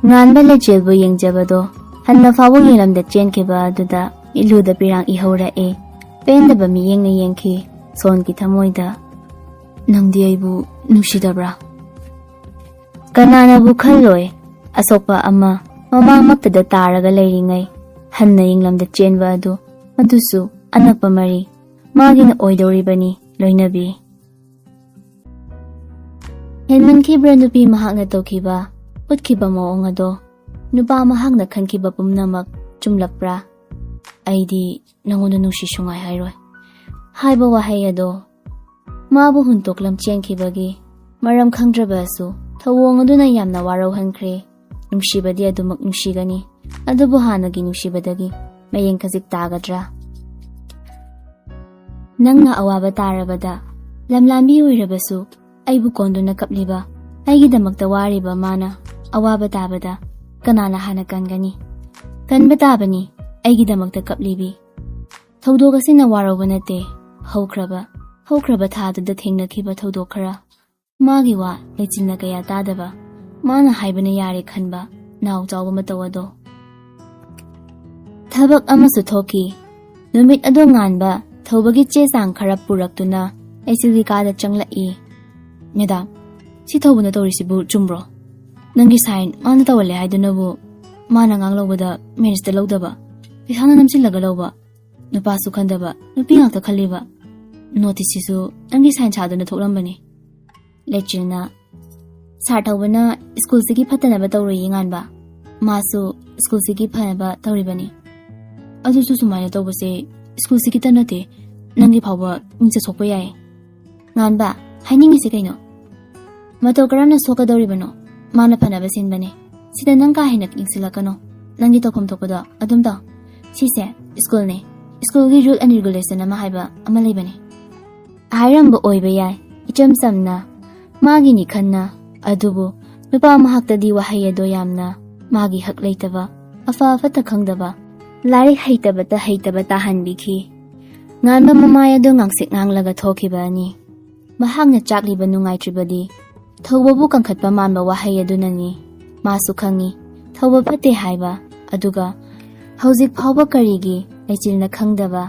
ꯉꯥꯟꯕ ꯂꯩꯆꯤꯜꯕꯨ ꯌꯦꯡꯖꯕꯗꯣ ꯍꯟꯅ ꯐꯥꯎꯕ ꯌꯦꯡꯂꯝꯗ ꯆꯦꯟꯈꯤꯕ ꯑꯗꯨꯗ ꯃꯤꯠꯂꯨꯗ ꯄꯤꯔꯥꯡ ꯏꯍꯧꯔꯛꯏ꯫ ꯄꯦꯟꯗꯕ ꯃꯤꯠꯌꯦꯡꯅ ꯌꯦꯡꯈꯤ ꯁꯣꯟꯒꯤ ꯊꯃꯣꯏꯗ꯫ "ꯅꯪꯗꯤ ꯑꯩꯕꯨ ꯅꯨꯡꯁꯤꯗꯕ꯭ꯔꯥ?" ꯀꯅꯥꯅꯕꯨ ꯈꯜꯂꯣꯏ, ꯑꯁꯣꯛꯄ ꯑꯃ ꯃꯃꯥꯡꯃꯛꯇꯗ ꯇꯥꯔꯒ ꯂꯩꯔꯤꯉꯩ ꯍꯟꯅ ꯌꯦꯡꯂꯝꯗ ꯆꯦꯟꯕ ꯑꯗꯨ, ꯃꯗꯨꯁꯨ ꯑꯅꯛꯄ ꯃꯔꯤ꯫ ꯃꯥꯒꯤꯅ ꯑꯣꯏꯗꯧꯔꯤꯕꯅꯤ, ꯂꯣꯏꯅꯕꯤ꯫ ꯍꯦꯟꯃꯟꯈꯤꯕ꯭ꯔꯥ ꯅꯨꯄꯤ ꯃꯍꯥꯛꯅ ꯇꯧꯈꯤꯕ, ꯎꯠꯈꯤꯕ ꯃꯑꯣꯡ ꯑꯗꯣ? ꯅꯨꯄꯥ ꯃꯍꯥꯛꯅ ꯈꯟꯈꯤꯕ ꯄꯨꯝꯅꯃꯛ ꯆꯨꯝꯂꯛꯄ꯭ꯔꯥ? "ꯑꯩꯗꯤ ꯅꯉꯣꯟꯗ ꯅꯨꯡꯁꯤ ꯁꯨꯡꯉꯥꯏ ꯍꯥꯏꯔꯣꯏ" ꯍꯥꯏꯕ ꯋꯥꯍꯩ ꯑꯗꯣ ꯃꯥꯕꯨ ꯍꯨꯟꯇꯣꯛꯂꯝ ꯆꯦꯟꯈꯤꯕꯒꯤ ꯃꯔꯝ ꯈꯪꯗ꯭ꯔꯕꯁꯨ ꯊꯧꯑꯣꯡ ꯑꯗꯨꯅ ꯌꯥꯝꯅ ꯋꯥꯔꯧꯍꯟꯈ꯭ꯔꯦ꯫ ꯅꯨꯡꯁꯤꯕꯗꯤ ꯑꯗꯨꯃꯛ ꯅꯨꯡꯁꯤꯒꯅꯤ, ꯑꯗꯨꯕꯨ ꯍꯥꯟꯅꯒꯤ ꯅꯨꯡꯁꯤꯕꯗꯒꯤ ꯃꯌꯦꯡ ꯈꯖꯤꯛ ꯇꯥꯒꯗ꯭ꯔꯥ? ꯅꯪꯅ ꯑꯋꯥꯕ ꯇꯥꯔꯕꯗ ꯂꯝꯂꯥꯟꯕꯤ ꯑꯣꯏꯔꯕꯁꯨ ꯑꯩꯕꯨ ꯀꯣꯟꯗꯨꯅ ꯀꯞꯂꯤꯕ, ꯑꯩꯒꯤꯗꯃꯛꯇ ꯋꯥꯔꯤꯕ ꯃꯥꯅ ꯑꯋꯥꯕ ꯇꯥꯕꯗ ꯀꯅꯥꯅ ꯍꯥꯟꯅ ꯀꯟꯒꯅꯤ? ꯀꯟꯕ ꯇꯥꯕꯅꯤ ꯑꯩꯒꯤꯗꯃꯛꯇ ꯀꯞꯂꯤꯕꯤ꯫ ꯊꯧꯗꯣꯛ ꯑꯁꯤꯅ ꯋꯥꯔꯧꯕ ꯅꯠꯇꯦ, ꯍꯧꯈ꯭ꯔꯕ, ꯍꯧꯈ꯭ꯔꯕ ꯊꯥꯗꯨꯗ ꯊꯦꯡꯅꯈꯤꯕ ꯊꯧꯗꯣꯛ ꯈꯔ꯫ ꯃꯥꯒꯤ ꯋꯥ ꯂꯩꯆꯤꯟꯅ ꯀꯌꯥ ꯇꯥꯗꯕ, ꯃꯥꯅ ꯍꯥꯏꯕꯅ ꯌꯥꯔꯦ ꯈꯟꯕ ꯅꯥꯎ ꯆꯥꯎꯕ ꯃꯇꯧ ꯑꯗꯣ꯫ ꯊꯕꯛ ꯑꯃꯁꯨ ꯊꯣꯛꯈꯤ꯫ ꯅꯨꯃꯤꯠ ꯑꯗꯣ ꯉꯥꯟꯕ ꯊꯧꯕꯒꯤ ꯆꯦ ꯆꯥꯡ ꯈꯔ ꯄꯨꯔꯛꯇꯨꯅ ꯂꯩꯆꯤꯜꯒꯤ ꯀꯥꯗ ꯆꯪꯂꯛꯏ꯫ "ꯃꯦꯗꯥꯝ, ꯁꯤ ꯊꯧꯕꯅ ꯇꯧꯔꯤꯁꯤꯕꯨ ꯆꯨꯝꯕ꯭ꯔꯣ? ꯅꯪꯒꯤ ꯁꯥꯏꯟ ꯃꯥꯅ ꯇꯧꯍꯜꯂꯦ ꯍꯥꯏꯗꯨꯅꯕꯨ ꯃꯥꯅ ꯉꯥꯡꯂꯧꯕꯗ ꯃꯦꯔꯤꯖꯇ ꯂꯧꯗꯕ, ꯄꯩꯁꯥꯅ ꯅꯝꯁꯤꯜꯂꯒ ꯂꯧꯕ, ꯅꯨꯄꯥꯁꯨ ꯈꯟꯗꯕ, ꯅꯨꯄꯤ ꯉꯥꯛꯇ ꯈꯜꯂꯤꯕ, ꯅꯣꯇꯤꯁꯁꯤꯁꯨ ꯅꯪꯒꯤ ꯁꯥꯏꯟ ꯁꯥꯗꯨꯅ ꯊꯣꯛꯂꯝꯕꯅꯤ꯫ ꯂꯩꯆꯤꯜꯅ, "ꯁꯥꯔ ꯊꯧꯕꯅ ꯁ꯭ꯀꯨꯜꯁꯤꯒꯤ ꯐꯠꯇꯅꯕ ꯇꯧꯔꯨꯏꯌꯦ ꯉꯥꯟꯕ꯫ ꯃꯥꯁꯨ ꯁ꯭ꯀꯨꯜꯁꯤꯒꯤ ꯐꯅꯕ ꯇꯧꯔꯤꯕꯅꯤ꯫ ꯑꯗꯨꯁꯨ ꯁꯨꯃꯥꯏꯅ ꯇꯧꯕꯁꯦ ꯁ꯭ꯀꯨꯜꯁꯤꯒꯤꯇ ꯅꯠꯇꯦ, ꯅꯪꯒꯤ ꯐꯥꯎꯕ ꯃꯤꯡꯆꯠ ꯁꯣꯛꯄ ꯌꯥꯏ꯫" ꯉꯥꯟꯕ, ꯍꯥꯏꯅꯤꯡꯉꯤꯁꯦ ꯀꯩꯅꯣ? ꯃꯇꯧ ꯀꯔꯝꯅ ꯁꯣꯛꯀꯗꯧꯔꯤꯕꯅꯣ? ꯃꯥꯅ ꯐꯅꯕ ꯁꯤꯟꯕꯅꯦ꯫ ꯁꯤꯗ ꯅꯪ ꯀꯥ ꯍꯦꯟꯅ ꯌꯦꯡꯁꯤꯜꯂꯛꯀꯅꯣ꯫ ꯅꯪꯒꯤ ꯇꯧꯐꯝ ꯊꯣꯛꯄꯗꯣ ꯑꯗꯨꯝ ꯇꯧ꯫ ꯁꯤꯁꯦ ꯁ꯭ꯀꯨꯜꯅꯦ꯫ ꯁ꯭ꯀꯨꯜꯒꯤ rule and regulation ꯑꯃ ꯍꯥꯏꯕ ꯑꯃ ꯂꯩꯕꯅꯦ꯫ ꯍꯥꯏꯔꯝꯕ ꯑꯣꯏꯕ ꯌꯥꯏ, ꯏꯆꯝ ꯆꯝꯅ, ꯃꯥꯒꯤꯅꯤ ꯈꯟꯅ꯫ ꯑꯗꯨꯕꯨ ꯅꯨꯄꯥ ꯃꯍꯥꯛꯇꯗꯤ ꯋꯥꯍꯩ ꯑꯗꯣ ꯌꯥꯝꯅ ꯃꯥꯒꯤ ꯍꯛ ꯂꯩꯇꯕ, ꯑꯐ ꯑꯐꯠꯇ ꯈꯪꯗꯕ, ꯂꯥꯏꯔꯤꯛ ꯍꯩꯇꯕꯇ ꯍꯩꯇꯕ ꯇꯥꯍꯟꯕꯤꯈꯤ꯫ ꯉꯥꯟꯕ ꯃꯃꯥꯏ ꯑꯗꯨ ꯉꯥꯡꯁꯤꯛ ꯉꯥꯡꯂꯒ ꯊꯣꯛꯈꯤꯕꯅꯤ꯫ ꯃꯍꯥꯛꯅ ꯆꯥꯛꯂꯤꯕ ꯅꯨꯡꯉꯥꯏꯇ꯭ꯔꯤꯕꯗꯤ ꯊꯧꯕꯕꯨ ꯀꯟꯈꯠꯄ ꯃꯥꯟꯕ ꯋꯥꯍꯩ ꯑꯗꯨꯅꯅꯤ꯫ ꯃꯥꯁꯨ ꯈꯪꯏ ꯊꯧꯕ ꯐꯠꯇꯦ ꯍꯥꯏꯕ, ꯑꯗꯨꯒ ꯍꯧꯖꯤꯛ ꯐꯥꯎꯕ ꯀꯔꯤꯒꯤ ꯂꯩꯆꯤꯜꯅ ꯈꯪꯗꯕ?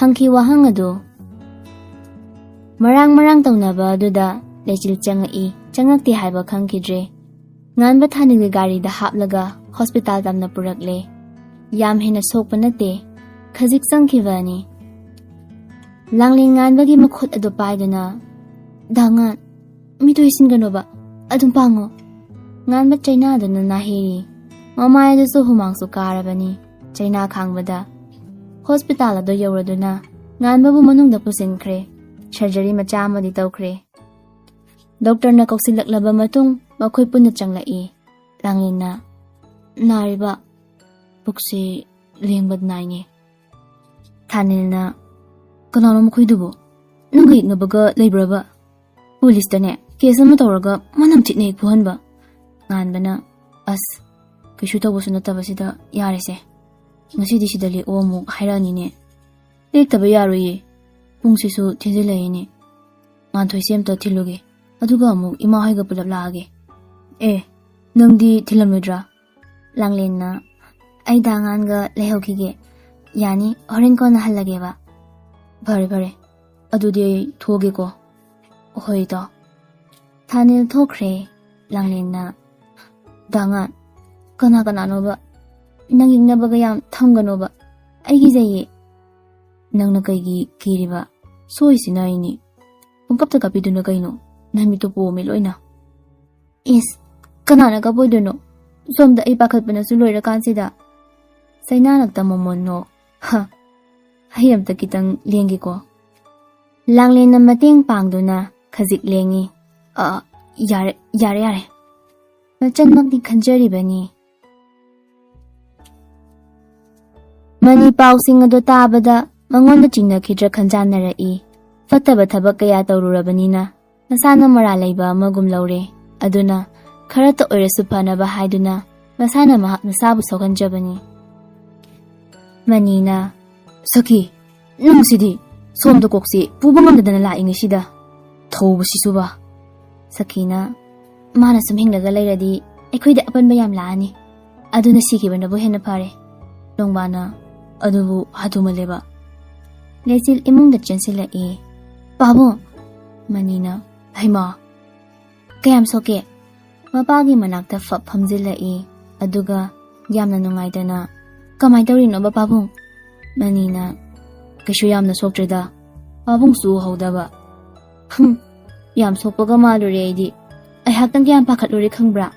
ꯍꯪꯈꯤ ꯋꯥꯍꯪ ꯑꯗꯨ꯫ ꯃꯔꯥꯡ ꯃꯔꯥꯡ ꯇꯧꯅꯕ ꯑꯗꯨꯗ ꯂꯩꯆꯤꯜ ꯆꯪꯉꯛꯏ, ꯆꯪꯉꯛꯇꯦ ꯍꯥꯏꯕ ꯈꯪꯈꯤꯗ꯭ꯔꯦ꯫ ꯉꯥꯟꯕ ꯊꯥꯅꯤꯜꯒꯤ ꯒꯥꯔꯤꯗ ꯍꯥꯞꯂꯒ ꯍꯣꯁꯄꯤꯇꯥꯜ ꯇꯝꯅ ꯄꯨꯔꯛꯂꯦ꯫ ꯌꯥꯝ ꯍꯦꯟꯅ ꯁꯣꯛꯄ ꯅꯠꯇꯦ, ꯈꯖꯤꯛ ꯆꯪꯈꯤꯕꯅꯤ꯫ ꯂꯥꯡꯂꯦꯟ ꯉꯥꯟꯕꯒꯤ ꯃꯈꯨꯠ ꯑꯗꯨ ꯄꯥꯏꯗꯨꯅ, "ꯗꯥ ꯉꯥꯟ, ꯃꯤꯠ ꯎꯏꯁꯤꯟꯒꯅꯣꯕ, ꯑꯗꯨꯝ ꯄꯥꯡꯉꯣ꯫" ꯉꯥꯟꯕ ꯆꯩꯅꯥꯗꯨꯅ ꯅꯥꯍꯦꯔꯤ꯫ ꯃꯃꯥꯏ ꯑꯗꯨꯁꯨ ꯍꯨꯃꯥꯡꯁꯨ ꯀꯥꯔꯕꯅꯤ꯫ ꯆꯩꯅꯥ ꯈꯥꯡꯕꯗ ꯍꯣꯁꯄꯤꯇꯥꯜ ꯑꯗꯨ ꯌꯧꯔꯗꯨꯅ ꯉꯥꯟꯕꯕꯨ ꯃꯅꯨꯡꯗ ꯄꯨꯁꯤꯟꯈ꯭ꯔꯦ꯫ ꯁꯔꯖꯔꯤ ꯃꯆꯥ ꯑꯃꯗꯤ ꯇꯧꯈ꯭ꯔꯦ꯫ ꯗꯣꯛꯇꯔꯅ ꯀꯧꯁꯤꯜꯂꯛꯂꯕ ꯃꯇꯨꯡ ꯃꯈꯣꯏ ꯄꯨꯟꯅ ꯆꯪꯂꯛꯏ꯫ ꯂꯥꯡꯂꯦꯟꯅ, "ꯅꯥꯔꯤꯕ ꯄꯨꯛꯁꯤ ꯂꯦꯡꯕ ꯅꯥꯏꯅꯦ꯫" ꯊꯥꯅꯤꯜꯅ, "ꯀꯅꯥꯅꯣ ꯃꯈꯣꯏꯗꯨꯕꯨ? ꯅꯪꯒ ꯌꯦꯛꯅꯕꯒ ꯂꯩꯕ꯭ꯔꯕ? ꯄꯨꯂꯤꯁꯇꯅꯦ ꯀꯦꯁ ꯑꯃ ꯇꯧꯔꯒ ꯃꯅꯝ ꯊꯤꯠꯅ ꯍꯦꯛ ꯐꯨꯍꯟꯕ꯫" ꯉꯥꯟꯕꯅ, "ꯑꯁ, ꯀꯩꯁꯨ ꯇꯧꯕꯁꯨ ꯅꯠꯇꯕꯁꯤꯗ ꯌꯥꯔꯦꯁꯦ꯫ ꯉꯁꯤꯗꯤ ꯁꯤꯗ ꯂꯦꯛꯑꯣ ꯑꯃꯨꯛ ꯍꯥꯏꯔꯛꯑꯅꯤꯅꯦ꯫ ꯂꯦꯛꯇꯕ ꯌꯥꯔꯣꯏꯌꯦ꯫ ꯄꯨꯡꯁꯤꯁꯨ ꯊꯦꯡꯖꯤꯜꯂꯛꯏꯅꯦ꯫ ꯉꯥꯟꯊꯣꯏꯁꯦ ꯑꯝꯇ ꯊꯤꯜꯂꯨꯒꯦ꯫ ꯑꯗꯨꯒ ꯑꯃꯨꯛ ꯏꯃꯥ ꯍꯣꯏꯒ ꯄꯨꯂꯞ ꯂꯥꯛꯑꯒꯦ꯫" "ꯑꯦ, ꯅꯪꯗꯤ ꯊꯤꯜꯂꯝꯂꯣꯏꯗ꯭ꯔꯥ?" ꯂꯥꯡꯂꯦꯟꯅ, "ꯑꯩ ꯗꯥ ꯉꯥꯟꯒ ꯂꯩꯍꯧꯈꯤꯒꯦ꯫ ꯌꯥꯅꯤ, ꯍꯣꯔꯦꯟ ꯀꯣꯟꯅ ꯍꯜꯂꯒꯦꯕ꯫" "ꯐꯔꯦ, ꯐꯔꯦ꯫ ꯑꯗꯨꯗꯤ ꯑꯩ ꯊꯣꯛꯑꯒꯦꯀꯣ꯫" "ꯍꯣꯏ, ꯏꯇꯥꯎ꯫" ꯊꯥꯅꯤꯜ ꯊꯣꯛꯈ꯭ꯔꯦ꯫ ꯂꯥꯡꯂꯦꯟꯅ, "ꯗꯥ ꯉꯥꯟ, ꯀꯅꯥ ꯀꯅꯥꯅꯣꯕ? ꯅꯪ ꯌꯦꯛꯅꯕꯒ ꯌꯥꯝ ꯊꯝꯒꯅꯣꯕ꯫ ꯑꯩ ꯀꯤꯖꯩꯌꯦ꯫" "ꯅꯪꯅ ꯀꯩꯒꯤ ꯀꯤꯔꯤꯕ? ꯁꯣꯏꯁꯤꯅ ꯑꯩꯅꯤ꯫ ꯄꯨꯡꯀꯞꯇ ꯀꯥꯞꯄꯤꯗꯨꯅ ꯀꯩꯅꯣ? ꯅꯃꯤꯠꯇꯨ ꯄꯣꯝꯃꯦ ꯂꯣꯏꯅ꯫ ꯏꯁ, ꯀꯅꯥꯅ ꯀꯥꯞꯄꯣꯏꯗꯣꯏꯅꯣ? ꯁꯣꯝꯗ ꯑꯩ ꯄꯥꯈꯠꯄꯅꯁꯨ ꯂꯣꯏꯔꯀꯥꯟꯁꯤꯗ꯫ ꯆꯩꯅꯥꯔꯛꯇ ꯃꯣꯃꯣꯟ ꯅꯣꯛ꯫ ꯍ, ꯑꯩ ꯑꯝꯇ ꯈꯤꯇꯪ ꯂꯦꯡꯒꯦꯀꯣ꯫ ꯂꯥꯡꯂꯦꯟꯅ ꯃꯇꯦꯡ ꯄꯥꯡꯗꯨꯅ ꯈꯖꯤꯛ ꯂꯦꯡꯉꯤ꯫ ꯑ, ꯌꯥꯔꯦ, ꯌꯥꯔꯦ, ꯌꯥꯔꯦ꯫ ꯃꯆꯟꯃꯛꯅꯤ ꯈꯟꯖꯔꯤꯕꯅꯤ꯫ ꯃꯅꯤ ꯄꯥꯎꯁꯤꯡ ꯑꯗꯨ ꯇꯥꯕꯗ ꯃꯉꯣꯟꯗ ꯆꯤꯡꯅꯈꯤꯗ꯭ꯔꯥ ꯈꯟꯖꯥꯟꯅꯔꯛꯏ꯫ ꯐꯠꯇꯕ ꯊꯕꯛ ꯀꯌꯥ ꯇꯧꯔꯨꯔꯕꯅꯤꯅ ꯃꯁꯥꯅ ꯃꯔꯥꯜ ꯂꯩꯕ ꯑꯃꯒꯨꯝ ꯂꯧꯔꯦ꯫ ꯑꯗꯨꯅ ꯈꯔꯇ ꯑꯣꯏꯔꯁꯨ ꯐꯅꯕ ꯍꯥꯏꯗꯨꯅ ꯃꯁꯥꯅ ꯃꯍꯥꯛ ꯃꯁꯥꯕꯨ ꯁꯣꯛꯍꯟꯖꯕꯅꯤ꯫ ꯃꯅꯤꯅ, "ꯁꯈꯤ, ꯅꯪꯁꯤꯗꯤ ꯁꯣꯝꯗ ꯀꯣꯛꯁꯤ ꯄꯨꯕ ꯉꯝꯗꯗꯅ ꯂꯥꯛꯏꯉꯩꯁꯤꯗ ꯊꯧꯕꯁꯤꯁꯨꯕ?" ꯁꯈꯤꯅ, "ꯃꯥꯅ ꯁꯨꯝ ꯍꯤꯡꯂꯒ ꯂꯩꯔꯗꯤ ꯑꯩꯈꯣꯏꯗ ꯑꯄꯟꯕ ꯌꯥꯝ ꯂꯥꯛꯑꯅꯤ꯫ ꯑꯗꯨꯅ ꯁꯤꯈꯤꯕꯅꯕꯨ ꯍꯦꯟꯅ ꯐꯔꯦ꯫" ꯅꯣꯡꯕꯥꯅ, "ꯑꯗꯨꯕꯨ ꯍꯥꯊꯨꯃꯜꯂꯦꯕ꯫" ꯂꯩꯆꯤꯜ ꯏꯃꯨꯡꯗ ꯆꯦꯟꯁꯤꯜꯂꯛꯏ꯫ "ꯄꯥꯕꯨꯡ!" ꯃꯅꯤꯅ, "ꯍꯩꯃꯥ, ꯀꯌꯥꯝ ꯁꯣꯛꯀꯦ?" ꯃꯄꯥꯒꯤ ꯃꯅꯥꯛꯇ ꯐꯞ ꯐꯝꯖꯤꯜꯂꯛꯏ꯫ ꯑꯗꯨꯒ ꯌꯥꯝꯅ ꯅꯨꯡꯉꯥꯏꯇꯅ, "ꯀꯃꯥꯏ ꯇꯧꯔꯤꯅꯣꯕ ꯄꯥꯕꯨꯡ?" ꯃꯅꯤꯅ, "ꯀꯩꯁꯨ ꯌꯥꯝꯅ ꯁꯣꯛꯇ꯭ꯔꯦꯗ, ꯄꯥꯕꯨꯡꯁꯨ ꯎꯍꯧꯗꯕ꯫" "ꯍꯨꯝ, ꯌꯥꯝ ꯁꯣꯛꯄꯒ ꯃꯥꯜꯂꯨꯔꯦ ꯑꯩꯗꯤ꯫ ꯑꯩꯍꯥꯛꯇꯪ ꯀꯌꯥꯝ ꯄꯥꯈꯠꯂꯨꯔꯦ ꯈꯪꯕ꯭ꯔꯥ?"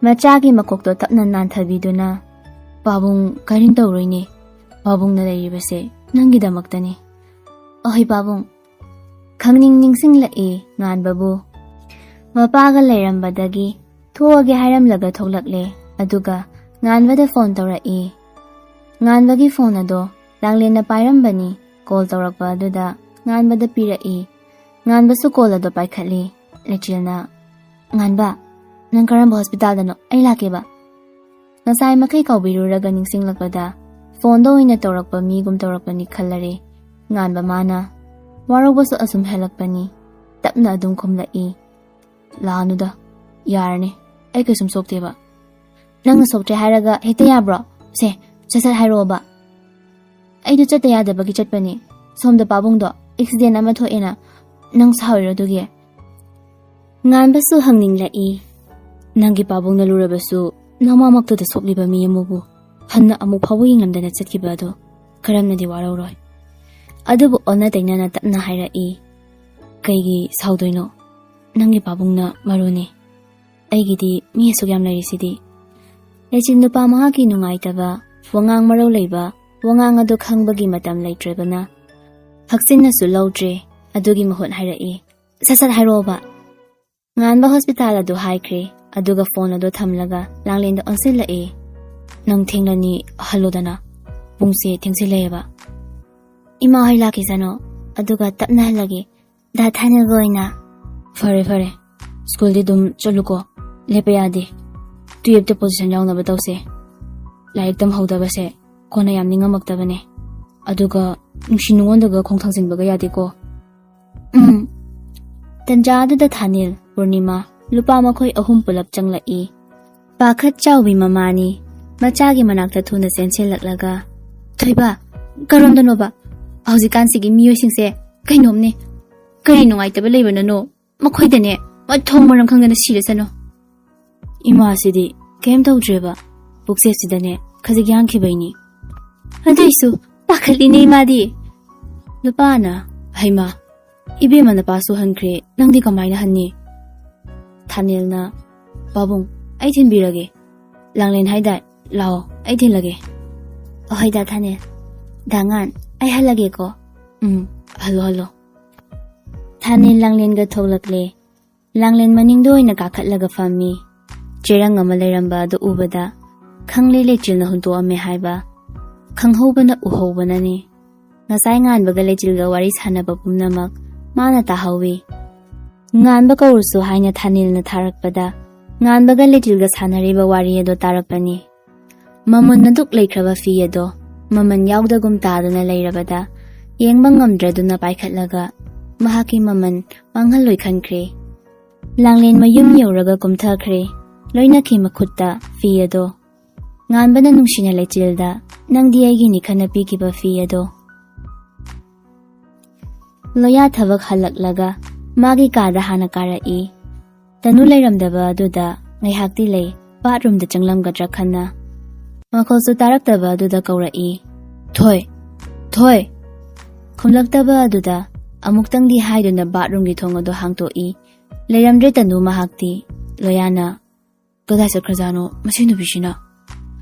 ꯃꯆꯥꯒꯤ ꯃꯀꯣꯛꯇꯣ ꯇꯞꯅ ꯅꯥꯟꯊꯕꯤꯗꯨꯅ, "ꯄꯥꯕꯨꯡ ꯀꯔꯤꯝ ꯇꯧꯔꯣꯏꯅꯦ꯫ ꯄꯥꯕꯨꯡꯅ ꯂꯩꯔꯤꯕꯁꯦ ꯅꯪꯒꯤꯗꯃꯛꯇꯅꯤ꯫" "ꯑꯍꯣꯏ ꯄꯥꯕꯨꯡ꯫" ꯈꯪꯅꯤꯡ ꯅꯤꯡꯁꯤꯡꯂꯛꯏ ꯉꯥꯟꯕꯕꯨ꯫ ꯃꯄꯥꯒ ꯂꯩꯔꯝꯕꯗꯒꯤ ꯊꯣꯛꯑꯒꯦ ꯍꯥꯏꯔꯝꯂꯒ ꯊꯣꯛꯂꯛꯂꯦ꯫ ꯑꯗꯨꯒ ꯉꯥꯟꯕꯗ ꯐꯣꯟ ꯇꯧꯔꯛꯏ꯫ ꯉꯥꯟꯕꯒꯤ ꯐꯣꯟ ꯑꯗꯣ ꯂꯥꯡꯂꯦꯟꯅ ꯄꯥꯏꯔꯝꯕꯅꯤ꯫ ꯀꯣꯜ ꯇꯧꯔꯛꯄ ꯑꯗꯨꯗ ꯉꯥꯟꯕꯗ ꯄꯤꯔꯛꯏ꯫ ꯉꯥꯟꯕꯁꯨ ꯀꯣꯜ ꯑꯗꯣ ꯄꯥꯏꯈꯠꯂꯤ꯫ ꯂꯩꯆꯤꯜꯅ, "ꯉꯥꯟꯕ, ꯅꯪ ꯀꯔꯝꯕ ꯍꯣꯁꯄꯤꯇꯥꯜꯗꯅꯣ? ꯑꯩ ꯂꯥꯛꯀꯦꯕ꯫" ꯉꯁꯥꯏ ꯃꯈꯩ ꯀꯥꯎꯕꯤꯔꯨꯔꯒ ꯅꯤꯡꯁꯤꯡꯂꯛꯄꯗ ꯐꯣꯟꯗ ꯑꯣꯏꯅ ꯇꯧꯔꯛꯄ ꯃꯤꯒꯨꯝ ꯇꯧꯔꯛꯄꯅꯤ ꯈꯜꯂꯔꯦ꯫ ꯉꯥꯟꯕ ꯃꯥꯅ, "ꯋꯥꯔꯧꯕꯁꯨ ꯑꯁꯨꯝ ꯍꯦꯜꯂꯛꯄꯅꯤ꯫" ꯇꯞꯅ ꯑꯗꯨꯝ ꯈꯨꯝꯂꯛꯏ꯫ "ꯂꯥꯛꯑꯅꯨꯗ, ꯌꯥꯔꯅꯤ, ꯑꯩ ꯀꯩꯁꯨꯝ ꯁꯣꯛꯇꯦꯕ꯫" "ꯅꯪꯅ ꯁꯣꯛꯇ꯭ꯔꯦ ꯍꯥꯏꯔꯒ ꯍꯦꯛꯇ ꯌꯥꯕ꯭ꯔꯣ? ꯁꯦ, ꯁꯠ ꯁꯠ ꯍꯥꯏꯔꯛꯑꯣꯕ꯫" "ꯑꯩꯗꯣ ꯆꯠꯇ ꯌꯥꯗꯕꯒꯤ ꯆꯠꯄꯅꯤ꯫ ꯁꯣꯝꯗ ꯄꯥꯕꯨꯡꯗꯣ ꯑꯦꯛꯁꯤꯗꯦꯟ ꯑꯃ ꯊꯣꯛꯑꯦꯅ꯫ ꯅꯪ ꯁꯥꯎꯔꯤꯔꯣ ꯑꯗꯨꯒꯤ?" ꯉꯥꯟꯕꯁꯨ ꯍꯪꯅꯤꯡꯂꯛꯏ꯫ "ꯅꯪꯒꯤ ꯄꯥꯕꯨꯡꯅ ꯂꯨꯔꯕꯁꯨ ꯅꯃꯥꯃꯛꯇꯗ ꯁꯣꯛꯂꯤꯕ ꯃꯤ ꯑꯃꯕꯨ ꯍꯟꯅ ꯑꯃꯨꯛ ꯐꯥꯎꯕ ꯌꯦꯡꯂꯝꯗꯅ ꯆꯠꯈꯤꯕ ꯑꯗꯨ ꯀꯔꯝꯅꯗꯤ ꯋꯥꯔꯧꯔꯣꯏ?" ꯑꯗꯨꯕꯨ ꯑꯣꯟꯅ ꯇꯩꯅꯅ ꯇꯞꯅ ꯍꯥꯏꯔꯛꯏ, "ꯀꯩꯒꯤ ꯁꯥꯎꯗꯣꯏꯅꯣ? ꯅꯪꯒꯤ ꯄꯥꯕꯨꯡꯅ ꯃꯔꯨꯅꯤ꯫ ꯑꯩꯒꯤꯗꯤ ꯃꯤ ꯑꯁꯨꯛ ꯌꯥꯝ ꯂꯩꯔꯤꯁꯤꯗꯤ"꯫ ꯂꯩꯆꯤꯟ ꯅꯨꯄꯥ ꯃꯍꯥꯛꯀꯤ ꯅꯨꯡꯉꯥꯏꯇꯕ, ꯋꯥꯉꯥꯡ ꯃꯔꯧ ꯂꯩꯕ ꯋꯥꯉꯥꯡ ꯑꯗꯨ ꯈꯪꯕꯒꯤ ꯃꯇꯝ ꯂꯩꯇ꯭ꯔꯕꯅ ꯍꯛꯆꯤꯟꯅꯁꯨ ꯂꯧꯗ꯭ꯔꯦ꯫ ꯑꯗꯨꯒꯤ ꯃꯍꯨꯠ ꯍꯥꯏꯔꯛꯏ, "ꯁꯠ ꯁꯠ ꯍꯥꯏꯔꯛꯑꯣꯕ꯫ ꯉꯥꯟꯕ ꯍꯣꯁꯄꯤꯇꯥꯜ ꯑꯗꯨ ꯍꯥꯏꯈ꯭ꯔꯦ, ꯑꯗꯨꯒ ꯐꯣꯟ ꯑꯗꯨ ꯊꯝꯂꯒ ꯂꯥꯡꯂꯦꯟꯗ ꯑꯣꯟꯁꯤꯜꯂꯛꯏ꯫ "ꯅꯪ ꯊꯦꯡꯂꯅꯤ, ꯍꯜꯂꯣꯗꯅ꯫ ꯄꯨꯡꯁꯦ ꯊꯦꯡꯖꯤꯜꯂꯛꯑꯦꯕ꯫ ꯏꯃꯥ ꯍꯣꯏ ꯂꯥꯛꯈꯤꯁꯅꯨ, ꯑꯗꯨꯒ ꯇꯞꯅ ꯍꯜꯂꯒꯦ꯫ ꯗꯥ ꯊꯥꯏꯅꯒ ꯑꯣꯏꯅ"꯫ "ꯐꯔꯦ, ꯐꯔꯦ꯫ ꯁ꯭ꯀꯨꯜꯗꯤ ꯑꯗꯨꯝ ꯆꯠꯂꯨꯀꯣ꯫ ꯂꯦꯞꯄ ꯌꯥꯗꯦ꯫ ꯇꯨꯌꯦꯞꯇ ꯄꯣꯖꯤꯁꯟ ꯌꯥꯎꯅꯕ ꯇꯧꯁꯦ꯫ ꯂꯥꯏꯔꯤꯛ ꯇꯝꯍꯧꯗꯕꯁꯦ ꯀꯣꯟꯅ ꯌꯥꯝ ꯅꯤꯡꯉꯝꯃꯛꯇꯕꯅꯦ꯫ ꯑꯗꯨꯒ ꯅꯨꯡꯁꯤ ꯅꯨꯡꯉꯣꯟꯗꯒ ꯈꯣꯡ ꯊꯥꯡꯖꯤꯟꯕꯒ ꯌꯥꯗꯦꯀꯣ"꯫ "ꯎꯝ"꯫ ꯇꯟꯖꯥ ꯑꯗꯨꯗ ꯊꯥꯅꯤꯜ, ꯄꯨꯔꯅꯤꯃꯥ, ꯂꯨꯄꯥ ꯃꯈꯣꯏ ꯑꯍꯨꯝ ꯄꯨꯂꯞ ꯆꯪꯂꯛꯏ꯫ ꯄꯥꯈꯠ ꯆꯥꯎꯕꯤ ꯃꯃꯥꯅꯤ ꯃꯆꯥꯒꯤ ꯃꯅꯥꯛꯇ ꯊꯨꯅ ꯆꯦꯟꯁꯤꯜꯂꯛꯂꯒ, "ꯊꯣꯏꯕ, ꯀꯔꯣꯝꯗꯅꯣꯕ? ꯍꯧꯖꯤꯛꯀꯥꯟꯁꯤꯒꯤ ꯃꯤꯑꯣꯏꯁꯤꯡꯁꯦ ꯀꯩꯅꯣꯝꯅꯦ꯫ ꯀꯔꯤ ꯅꯨꯡꯉꯥꯏꯇꯕ ꯂꯩꯕꯅꯅꯣ? ꯃꯈꯣꯏꯗꯅꯦ ꯃꯊꯣꯡ ꯃꯔꯝ ꯈꯪꯗꯅ ꯁꯤꯔꯁꯅꯨ"꯫ ꯏꯃꯥꯁꯤꯗꯤ ꯀꯩꯝ ꯇꯧꯗ꯭ꯔꯦꯕ, ꯄꯨꯛꯆꯦꯠꯁꯤꯗꯅꯦ ꯈꯖꯤꯛ ꯌꯥꯡꯈꯤꯕꯩꯅꯤ꯫ "ꯑꯗꯨꯏꯁꯨ ꯄꯥꯈꯠꯂꯤꯅꯦ ꯏꯃꯥꯗꯤ"꯫ ꯅꯨꯄꯥꯅ, "ꯍꯩꯃꯥ, ꯏꯕꯦꯝꯃ ꯅꯄꯥꯁꯨ ꯍꯟꯈ꯭ꯔꯦ, ꯅꯪꯗꯤ ꯀꯃꯥꯏꯅ ꯍꯟꯅꯤ?" ꯊꯥꯅꯦꯜꯅ, "ꯄꯥꯕꯨꯡ, ꯑꯩ ꯊꯤꯟꯕꯤꯔꯒꯦ꯫ ꯂꯥꯡꯂꯦꯟ ꯍꯥꯏꯗꯥꯏ? ꯂꯥꯛꯑꯣ, ꯑꯩ ꯊꯤꯜꯂꯒꯦ"꯫ "ꯑꯍꯣꯏ ꯗꯥ ꯊꯥꯅꯦꯜ꯫ ꯗꯥ ꯉꯥꯟ, ꯑꯩ ꯍꯜꯂꯒꯦꯀꯣ"꯫ "ꯎꯝ, ꯍꯜꯂꯣ, ꯍꯜꯂꯣ"꯫ ꯊꯥꯅꯦꯜ ꯂꯥꯡꯂꯦꯟꯒ ꯊꯣꯛꯂꯛꯂꯦ꯫ ꯂꯥꯡꯂꯦꯟ ꯃꯅꯤꯡꯗ ꯑꯣꯏꯅ ꯀꯥꯈꯠꯂꯒ ꯐꯝꯃꯤ꯫ ꯆꯦꯔꯪ ꯑꯃ ꯂꯩꯔꯝꯕ ꯑꯗꯨ ꯎꯕꯗ ꯈꯪꯂꯦ ꯂꯩꯆꯤꯜꯅ ꯍꯨꯟꯇꯣꯛꯑꯝꯃꯦ ꯍꯥꯏꯕ꯫ ꯈꯪꯍꯧꯕꯅ ꯎꯍꯧꯕꯅꯅꯤ꯫ ꯉꯁꯥꯏ ꯉꯥꯟꯕꯒ ꯂꯩꯆꯤꯜꯒ ꯋꯥꯔꯤ ꯁꯥꯟꯅꯕ ꯄꯨꯝꯅꯃꯛ ꯃꯥꯅ ꯇꯥꯍꯧꯏ꯫ ꯉꯥꯟꯕ ꯀꯧꯔꯨꯁꯨ ꯍꯥꯏꯅ ꯊꯥꯅꯤꯜꯅ ꯊꯥꯔꯛꯄꯗ ꯉꯥꯟꯕꯒ ꯂꯩꯆꯤꯜꯒ ꯁꯥꯟꯅꯔꯤꯕ ꯋꯥꯔꯤ ꯑꯗꯣ ꯇꯥꯔꯛꯄꯅꯤ꯫ ꯃꯃꯨꯟ ꯑꯗꯨꯛ ꯂꯩꯈ꯭ꯔꯕ ꯐꯤ ꯑꯗꯣ ꯃꯃꯜ ꯌꯥꯎꯗꯒꯨꯝ ꯇꯥꯗꯨꯅ ꯂꯩꯔꯕꯗ ꯌꯦꯡꯕ ꯉꯝꯗ꯭ꯔꯗꯨꯅ ꯄꯥꯏꯈꯠꯂꯒ ꯃꯍꯥꯛꯀꯤ ꯃꯃꯜ ꯃꯥꯡꯍꯜꯂꯣꯏ ꯈꯟꯈ꯭ꯔꯦ꯫ ꯂꯥꯡꯂꯦꯟ ꯃꯌꯨꯝ ꯌꯧꯔꯒ ꯀꯨꯝꯊꯈ꯭ꯔꯦ꯫ ꯂꯣꯏꯅꯈꯤ ꯃꯈꯨꯠꯇ ꯐꯤ ꯑꯗꯣ꯫ ꯉꯥꯟꯕꯅ ꯅꯨꯡꯁꯤꯅ ꯂꯩꯆꯤꯜꯗ, "ꯅꯪꯗꯤ ꯑꯩꯒꯤꯅꯤ" ꯈꯟꯅ ꯄꯤꯈꯤꯕ ꯐꯤ ꯑꯗꯣ꯫ ꯂꯣꯌꯥ ꯊꯕꯛ ꯍꯜꯂꯛꯂꯒ ꯃꯥꯒꯤ ꯀꯥꯗ ꯍꯥꯟꯅ ꯀꯥꯔꯛꯏ꯫ ꯇꯅꯨ ꯂꯩꯔꯝꯗꯕ ꯑꯗꯨꯗ ꯉꯥꯏꯍꯥꯛꯇꯤ ꯂꯩ, ꯕꯥꯠꯔꯨꯝꯗ ꯆꯪꯂꯝꯒꯗ꯭ꯔꯥ ꯈꯟꯅ꯫ ꯃꯈꯣꯜꯁꯨ ꯇꯥꯔꯛꯇꯕ ꯑꯗꯨꯗ ꯀꯧꯔꯛꯏ, "ꯊꯣꯏ! ꯊꯣꯏ!" ꯈꯨꯝꯂꯛꯇꯕ ꯑꯗꯨꯗ ꯑꯃꯨꯛꯇꯪꯗꯤ ꯍꯥꯏꯗꯨꯅ ꯕꯥꯠꯔꯨꯝꯒꯤ ꯊꯣꯡ ꯑꯗꯨ ꯍꯥꯡꯇꯣꯛꯏ꯫ ꯂꯩꯔꯝꯗ꯭ꯔꯦ ꯇꯅꯨ ꯃꯍꯥꯛꯇꯤ꯫ ꯂꯣꯌꯥꯅ, "ꯀꯗꯥꯏ ꯆꯠꯈ꯭ꯔꯖꯥꯠꯅꯣ ꯃꯁꯤ ꯅꯨꯄꯤꯁꯤꯅ?"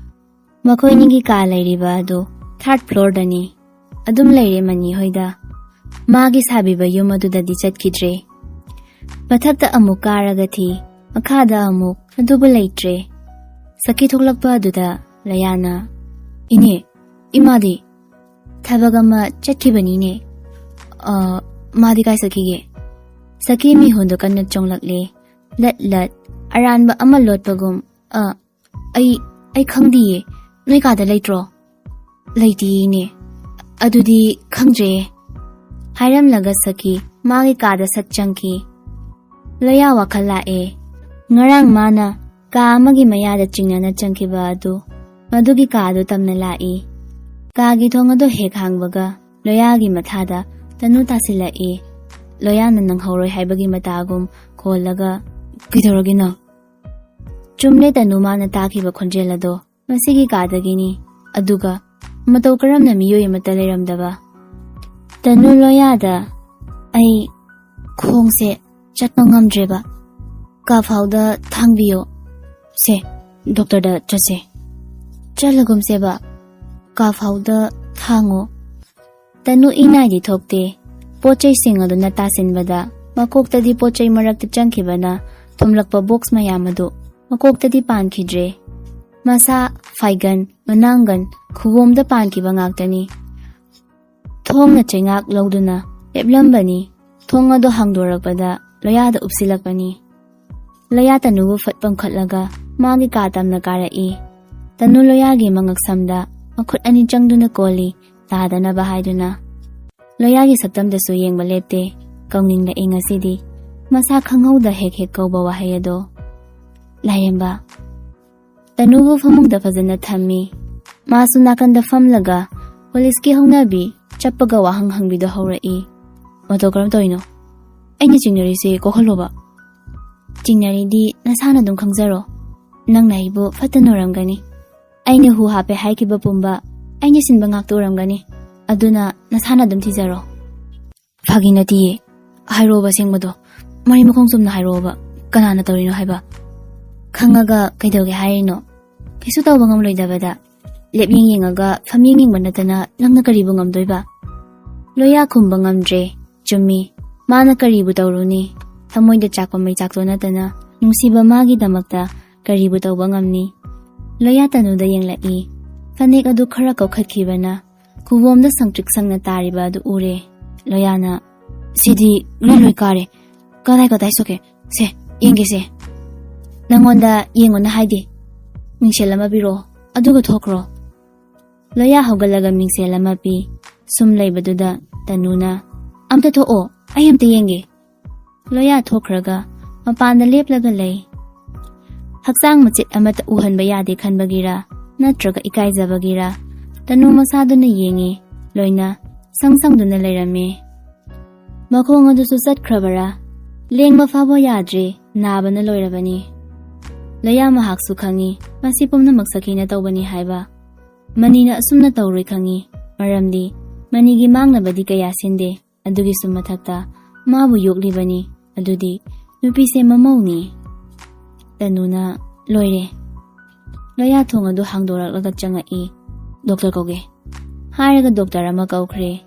ꯃꯈꯣꯏꯅꯤꯒꯤ ꯀꯥ ꯂꯩꯔꯤꯕ ꯑꯗꯨ ꯊꯥꯔꯠ ꯐ꯭ꯂꯣꯔꯗꯅꯤ꯫ ꯑꯗꯨꯝ ꯂꯩꯔꯦ ꯃꯅꯤ ꯍꯣꯏꯗ꯫ ꯃꯥꯒꯤ ꯁꯥꯕꯤꯕ ꯌꯨꯝ ꯑꯗꯨꯗꯗꯤ ꯆꯠꯈꯤꯗ꯭ꯔꯦ꯫ ꯃꯊꯛꯇ ꯑꯃꯨꯛ ꯀꯥꯔꯒ ꯊꯤ, ꯃꯈꯥꯗ ꯑꯃꯨꯛ, ꯑꯗꯨꯕꯨ ꯂꯩꯇ꯭ꯔꯦ꯫ ꯁꯈꯤ ꯊꯣꯛꯂꯛꯄ ꯑꯗꯨꯗ ꯂꯣꯌꯥꯅ, "ꯏꯅꯦ, ꯏꯃꯥꯗꯤ?" "ꯊꯕꯛ ꯑꯃ ꯆꯠꯈꯤꯕꯅꯤꯅꯦ꯫" "ꯑ, ꯃꯥꯗꯤ ꯀꯥꯏ ꯆꯠꯈꯤꯒꯦ?" ꯁꯈꯤ ꯃꯤꯍꯨꯟꯗꯨ ꯀꯟꯅ ꯆꯣꯡꯂꯛꯂꯦ꯫ ꯂꯠ ꯂꯠ, ꯑꯔꯥꯟꯕ ꯑꯃ ꯂꯣꯠꯄꯒꯨꯝ꯫ "ꯑ, ꯑꯩ, ꯑꯩ ꯈꯪꯗꯤꯌꯦ꯫ ꯅꯣꯏ ꯀꯥꯗ ꯂꯩꯇ꯭ꯔꯣ?" "ꯂꯩꯇꯤꯌꯦ ꯏꯅꯦ꯫ ꯑꯗꯨꯗꯤ ꯈꯪꯗ꯭ꯔꯦ꯫" ꯍꯥꯏꯔꯝꯂꯒ ꯁꯈꯤ ꯃꯥꯒꯤ ꯀꯥꯗ ꯁꯠ ꯆꯪꯈꯤ꯫ ꯂꯣꯌꯥ ꯋꯥꯈꯜ ꯂꯥꯛꯑꯦ꯫ ꯉꯔꯥꯡ ꯃꯥꯅ ꯀꯥ ꯑꯃꯒꯤ ꯃꯌꯥꯗ ꯆꯤꯡꯅꯅ ꯆꯪꯈꯤꯕ ꯑꯗꯨ ꯃꯗꯨꯒꯤ ꯀꯥ ꯑꯗꯨ ꯇꯝꯅ ꯂꯥꯛꯏ꯫ ꯀꯥꯒꯤ ꯊꯣꯡ ꯑꯗꯨ ꯍꯦꯛ ꯍꯥꯡꯕꯒ ꯂꯣꯌꯥꯒꯤ ꯃꯊꯥꯗ ꯇꯅꯨ ꯇꯥꯁꯤꯜꯂꯛꯏ꯫ ꯂꯣꯌꯥꯅ ꯅꯪꯍꯧꯔꯣꯏ ꯍꯥꯏꯕꯒꯤ ꯃꯇꯥꯒꯨꯝ ꯈꯣꯜꯂꯒ, "ꯀꯩꯗꯧꯔꯒꯦ ꯅꯪ?" ꯆꯨꯝꯂꯦ ꯇꯅꯨ ꯃꯥꯅ ꯇꯥꯈꯤꯕ ꯈꯣꯟꯖꯦꯜ ꯑꯗꯣ꯫ ꯃꯁꯤꯒꯤ ꯀꯥꯗꯒꯤꯅꯤ꯫ ꯑꯗꯨꯒ ꯃꯇꯧ ꯀꯔꯝꯅ ꯃꯤꯑꯣꯏ ꯑꯃꯠꯇ ꯂꯩꯔꯝꯗꯕ? ꯇꯅꯨ ꯂꯣꯌꯥꯗ, "ꯑꯩ ꯈꯣꯡꯁꯦ ꯆꯠꯄ ꯉꯝꯗ꯭ꯔꯦꯕ꯫ ꯀꯥ ꯐꯥꯎꯗ ꯊꯥꯡꯕꯤꯌꯣ꯫ ꯁꯦ, ꯗꯣꯛꯇꯔꯗ ꯆꯠꯁꯦ꯫" "ꯆꯠꯂꯒꯨꯝꯁꯦꯕ꯫ ꯀꯥ ꯐꯥꯎꯗ ꯊꯥꯡꯉꯣ꯫" ꯇꯅꯨ ꯏꯅꯥꯏꯗꯤ ꯊꯣꯛꯇꯦ꯫ ꯄꯣꯠ ꯆꯩꯁꯤꯡ ꯑꯗꯨꯅ ꯇꯥꯁꯤꯟꯕꯗ ꯃꯀꯣꯛꯇꯗꯤ ꯄꯣꯠ ꯆꯩ ꯃꯔꯛꯇ ꯆꯪꯈꯤꯕꯅ ꯊꯨꯝꯂꯛꯄ ꯕꯣꯛꯁ ꯃꯌꯥꯝ ꯑꯗꯨ ꯃꯀꯣꯛꯇꯗꯤ ꯄꯥꯟꯈꯤꯗ꯭ꯔꯦ꯫ ꯃꯁꯥ, ꯐꯥꯏꯒꯟ, ꯃꯅꯥꯡꯒꯟ, ꯈꯨꯕꯣꯝꯗ ꯄꯥꯟꯈꯤꯕ ꯉꯥꯛꯇꯅꯤ꯫ ꯊꯣꯡꯅ ꯆꯩꯉꯥꯛ ꯂꯧꯗꯨꯅ ꯂꯦꯞꯂꯝꯕꯅꯤ꯫ ꯊꯣꯡ ꯑꯗꯨ ꯍꯥꯡꯗꯣꯔꯛꯄꯗ ꯂꯣꯌꯥꯗ ꯎꯞꯁꯤꯜꯂꯛꯄꯅꯤ꯫ ꯂꯣꯌꯥ ꯇꯅꯨꯕꯨ ꯐꯠ ꯄꯝꯈꯠꯂꯒ ꯃꯥꯒꯤ ꯀꯥ ꯇꯝꯅ ꯀꯥꯔꯛꯏ꯫ ꯇꯅꯨ ꯂꯣꯌꯥꯒꯤ ꯃꯉꯛꯁꯝꯗ ꯃꯈꯨꯠ ꯑꯅꯤ ꯆꯪꯗꯨꯅ ꯀꯣꯜꯂꯤ, ꯇꯥꯗꯅꯕ ꯍꯥꯏꯗꯨꯅ꯫ ꯂꯣꯌꯥꯒꯤ ꯁꯛꯇꯝꯗꯁꯨ ꯌꯦꯡꯕ ꯂꯦꯞꯇꯦ꯫ ꯀꯧꯅꯤꯡꯂꯛꯏ ꯉꯁꯤꯗꯤ꯫ ꯃꯁꯥ ꯈꯪꯍꯧꯗ ꯍꯦꯛ ꯍꯦꯛ ꯀꯧꯕ ꯋꯥꯍꯩ ꯑꯗꯣ꯫ "ꯂꯥꯏꯔꯦꯝꯕ꯫" ꯇꯅꯨꯕꯨ ꯐꯃꯨꯡꯗ ꯐꯖꯅ ꯊꯝꯃꯤ꯫ ꯃꯥꯁꯨ ꯅꯥꯀꯟꯗ ꯐꯝꯂꯒ ꯄꯨꯂꯤꯁꯀꯤ ꯍꯧꯅꯕꯤ ꯆꯞꯄꯒ ꯋꯥꯍꯪ ꯍꯪꯕꯤꯗꯣ ꯍꯧꯔꯛꯏ꯫ "ꯃꯇꯧ ꯀꯔꯝ ꯇꯧꯔꯤꯅꯣ? ꯑꯩꯅ ꯆꯤꯡꯅꯔꯤꯁꯦ ꯀꯣꯛꯍꯜꯂꯣꯕ꯫" "ꯆꯤꯡꯅꯔꯤꯗꯤ ꯅꯁꯥꯅ ꯑꯗꯨꯝ ꯈꯪꯖꯔꯣ꯫ ꯅꯪꯅ ꯑꯩꯕꯨ ꯐꯠꯇꯅ ꯎꯔꯝꯒꯅꯤ꯫ ꯑꯩꯅ ꯍꯨ ꯍꯥꯞꯄꯦ ꯍꯥꯏꯈꯤꯕ ꯄꯨꯝꯕ ꯑꯩꯅ ꯁꯤꯟꯕ ꯉꯥꯛꯇ ꯎꯔꯝꯒꯅꯤ꯫ ꯑꯗꯨꯅ ꯅꯁꯥꯅ ꯑꯗꯨꯝ ꯊꯤꯖꯔꯣ꯫ ꯐꯥꯒꯤ ꯅꯠꯇꯤꯌꯦ꯫ ꯍꯥꯏꯔꯛꯑꯣꯕ ꯑꯁꯦꯡꯕꯗꯣ꯫ ꯃꯔꯤ ꯃꯈꯣꯡ ꯆꯨꯝꯅ ꯍꯥꯏꯔꯛꯑꯣꯕ꯫ ꯀꯅꯥꯅ ꯇꯧꯔꯤꯅꯣ ꯍꯥꯏꯕ? ꯈꯪꯉꯒ ꯀꯩꯗꯧꯒꯦ ꯍꯥꯏꯔꯤꯅꯣ? ꯀꯩꯁꯨ ꯇꯧꯕ ꯉꯝꯂꯣꯏꯗꯕꯗ꯫ ꯂꯦꯞꯌꯦꯡ ꯌꯦꯡꯉꯒ ꯐꯝꯌꯦꯡ ꯌꯦꯡꯕ ꯅꯠꯇꯅ ꯅꯪꯅ ꯀꯔꯤꯕꯨ ꯉꯝꯗꯣꯏꯕ? ꯂꯣꯌꯥ ꯈꯨꯝꯕ ꯉꯝꯗ꯭ꯔꯦ꯫ ꯆꯨꯝꯃꯤ꯫ ꯃꯥꯅ ꯀꯔꯤꯕꯨ ꯇꯧꯔꯨꯅꯤ? ꯊꯃꯣꯏꯗ ꯆꯥꯛꯄ ꯃꯩꯆꯥꯛꯇꯣ ꯅꯠꯇꯅ ꯅꯨꯡꯁꯤꯕ ꯃꯥꯒꯤꯗꯃꯛꯇ ꯀꯔꯤꯕꯨ ꯇꯧꯕ ꯉꯝꯅꯤ? ꯂꯣꯌꯥ ꯇꯅꯨꯗ ꯌꯦꯡꯂꯛꯏ꯫ ꯐꯅꯦꯛ ꯑꯗꯨ ꯈꯔ ꯀꯧꯈꯠꯈꯤꯕꯅ ꯈꯨꯕꯣꯝꯗ ꯁꯪꯇ꯭ꯔꯤꯛ ꯁꯪꯅ ꯇꯥꯔꯤꯕ ꯑꯗꯨ ꯎꯔꯦ꯫ ꯂꯣꯌꯥꯅ, "ꯁꯤꯗꯤ ꯒ꯭ꯔꯤꯟ ꯂꯣꯏ ꯀꯥꯔꯦ꯫ ꯀꯗꯥꯏ ꯀꯗꯥꯏ ꯁꯣꯛꯀꯦ? ꯁꯦ, ꯌꯦꯡꯒꯦꯁꯦ꯫ ꯅꯪꯉꯣꯟꯗ ꯌꯦꯡꯉꯨꯅ ꯍꯥꯏꯗꯦ꯫ ꯃꯤꯡꯁꯦꯜ ꯑꯃ ꯄꯤꯔꯛꯑꯣ, ꯑꯗꯨꯒ ꯊꯣꯛꯈ꯭ꯔꯣ꯫" ꯂꯣꯌꯥ ꯍꯧꯒꯠꯂꯒ ꯃꯤꯡꯁꯦꯜ ꯑꯃ ꯄꯤ꯫ ꯁꯨꯝ ꯂꯩꯕꯗꯨꯗ ꯇꯅꯨꯅ, "ꯑꯝꯇ ꯊꯣꯛꯑꯣ, ꯑꯩ ꯑꯝꯇ ꯌꯦꯡꯒꯦ꯫" ꯂꯣꯌꯥ ꯊꯣꯛꯈ꯭ꯔꯒ ꯃꯄꯥꯟꯗ ꯂꯦꯞꯂꯒ ꯂꯩ꯫ ꯍꯛꯆꯥꯡ ꯃꯆꯦꯠ ꯑꯃꯠꯇ ꯎꯍꯟꯕ ꯌꯥꯗꯦ ꯈꯟꯕꯒꯤꯔ ꯅꯠꯇ꯭ꯔꯒ ꯏꯀꯥꯏꯖꯕꯒꯤꯔ, ꯇꯅꯨ ꯃꯁꯥꯗꯨꯅ ꯌꯦꯡꯉꯤ꯫ ꯂꯣꯏꯅ ꯁꯪ ꯁꯪꯗꯨꯅ ꯂꯩꯔꯝꯃꯤ꯫ ꯃꯈꯣꯡ ꯑꯗꯨꯁꯨ ꯆꯠꯈ꯭ꯔꯕꯔꯥ? ꯂꯦꯡꯕ ꯐꯥꯎꯕ ꯌꯥꯗ꯭ꯔꯦ, ꯅꯥꯕꯅ ꯂꯣꯏꯔꯕꯅꯤ꯫ ꯂꯣꯌꯥ ꯃꯍꯥꯛꯁꯨ ꯈꯪꯉꯤ ꯃꯁꯤ ꯄꯨꯝꯅꯃꯛ ꯁꯈꯤꯅ ꯇꯧꯕꯅꯤ ꯍꯥꯏꯕ꯫ ꯃꯅꯤꯅ ꯑꯁꯨꯝꯅ ꯇꯧꯔꯣꯏ ꯈꯪꯉꯤ, ꯃꯔꯝꯗꯤ ꯃꯅꯤꯒꯤ ꯃꯥꯡꯅꯕꯗꯤ ꯀꯌꯥ ꯁꯤꯟꯗꯦ꯫ ꯑꯗꯨꯒꯤꯁꯨ ꯃꯊꯛꯇ ꯃꯥꯕꯨ ꯌꯣꯛꯂꯤꯕꯅꯤ꯫ ꯑꯗꯨꯗꯤ ꯅꯨꯄꯤꯁꯦ ꯃꯃꯧꯅꯤ꯫ ꯇꯅꯨꯅ, "ꯂꯣꯏꯔꯦ꯫" ꯂꯣꯌꯥ ꯊꯣꯡ ꯑꯗꯨ ꯍꯥꯡꯗꯣꯔꯛꯂꯒ ꯆꯪꯉꯛꯏ꯫ "ꯗꯣꯛꯇꯔ ꯀꯧꯒꯦ꯫" ꯍꯥꯏꯔꯒ ꯗꯣꯛꯇꯔ ꯑꯃ ꯀꯧꯈ꯭ꯔꯦ꯫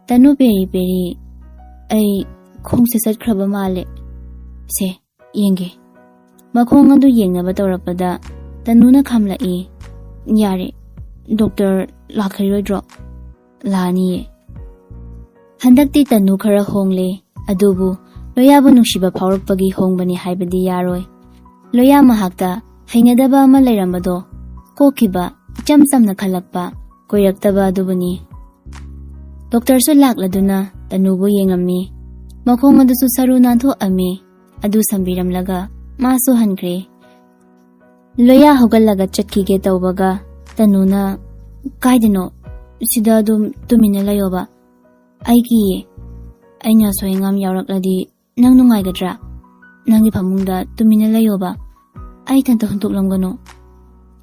ꯇꯅꯨ ꯄꯦꯔꯤ ꯄꯦꯔꯤ, "ꯑꯩ ꯈꯣꯡꯁꯦ ꯆꯠꯈ꯭ꯔꯕ ꯃꯥꯜꯂꯦ꯫ ꯁꯦ, ꯌꯦꯡꯒꯦ꯫" ꯃꯈꯣꯡ ꯑꯗꯨ ꯌꯦꯡꯅꯕ ꯇꯧꯔꯛꯄꯗ ꯇꯅꯨꯅ ꯈꯥꯝꯂꯛꯏ꯫ "ꯌꯥꯔꯦ, ꯗꯣꯛꯇꯔ ꯂꯥꯛꯈꯤꯔꯣꯏꯗ꯭ꯔꯣ?" "ꯂꯥꯛꯑꯅꯤꯌꯦ꯫" ꯍꯟꯗꯛꯇꯤ ꯇꯅꯨ ꯈꯔ ꯍꯣꯡꯂꯦ, ꯑꯗꯨꯕꯨ ꯂꯣꯌꯥꯕꯨ ꯅꯨꯡꯁꯤꯕ ꯐꯥꯎꯔꯛꯄꯒꯤ ꯍꯣꯡꯕꯅꯤ ꯍꯥꯏꯕꯗꯤ ꯌꯥꯔꯣꯏ꯫ ꯂꯣꯌꯥ ꯃꯍꯥꯛꯇ ꯍꯩꯅꯗꯕ ꯑꯃ ꯂꯩꯔꯝꯕꯗꯣ ꯀꯣꯛꯈꯤꯕ, ꯏꯆꯝ ꯆꯝꯅ ꯈꯜꯂꯛꯄ, ꯀꯣꯏꯔꯛꯇꯕ ꯑꯗꯨꯕꯨꯅꯤ꯫ ꯗꯣꯛꯇꯔꯁꯨ ꯂꯥꯛꯂꯗꯨꯅ ꯇꯅꯨꯕꯨ ꯌꯦꯡꯉꯝꯃꯤ꯫ ꯃꯈꯣꯡ ꯑꯗꯨꯁꯨ ꯁꯔꯨ ꯅꯥꯟꯊꯣꯛꯑꯝꯃꯤ꯫ ꯑꯗꯨ ꯁꯝꯕꯤꯔꯝꯂꯒ ꯃꯥꯁꯨ ꯍꯟꯈ꯭ꯔꯦ꯫ ꯂꯣꯌꯥ ꯍꯧꯒꯠꯂꯒ ꯆꯠꯈꯤꯒꯦ ꯇꯧꯕꯒ ꯇꯅꯨꯅ, "ꯀꯥꯏꯗꯅꯣ? ꯁꯤꯗ ꯑꯗꯨꯝ ꯇꯨꯃꯤꯟꯅ ꯂꯩꯌꯣꯕ꯫ ꯑꯩ ꯀꯤꯌꯦ꯫ ꯑꯩꯅ ꯑꯁꯣꯏ ꯑꯉꯥꯝ ꯌꯥꯎꯔꯛꯂꯗꯤ ꯅꯪ ꯅꯨꯡꯉꯥꯏꯒꯗ꯭ꯔꯥ? ꯅꯪꯒꯤ ꯐꯃꯨꯡꯗ ꯇꯨꯃꯤꯟꯅ ꯂꯩꯌꯣꯕ꯫ ꯑꯩ ꯏꯊꯟꯇ ꯍꯨꯟꯗꯣꯛꯂꯝꯒꯅꯨ꯫"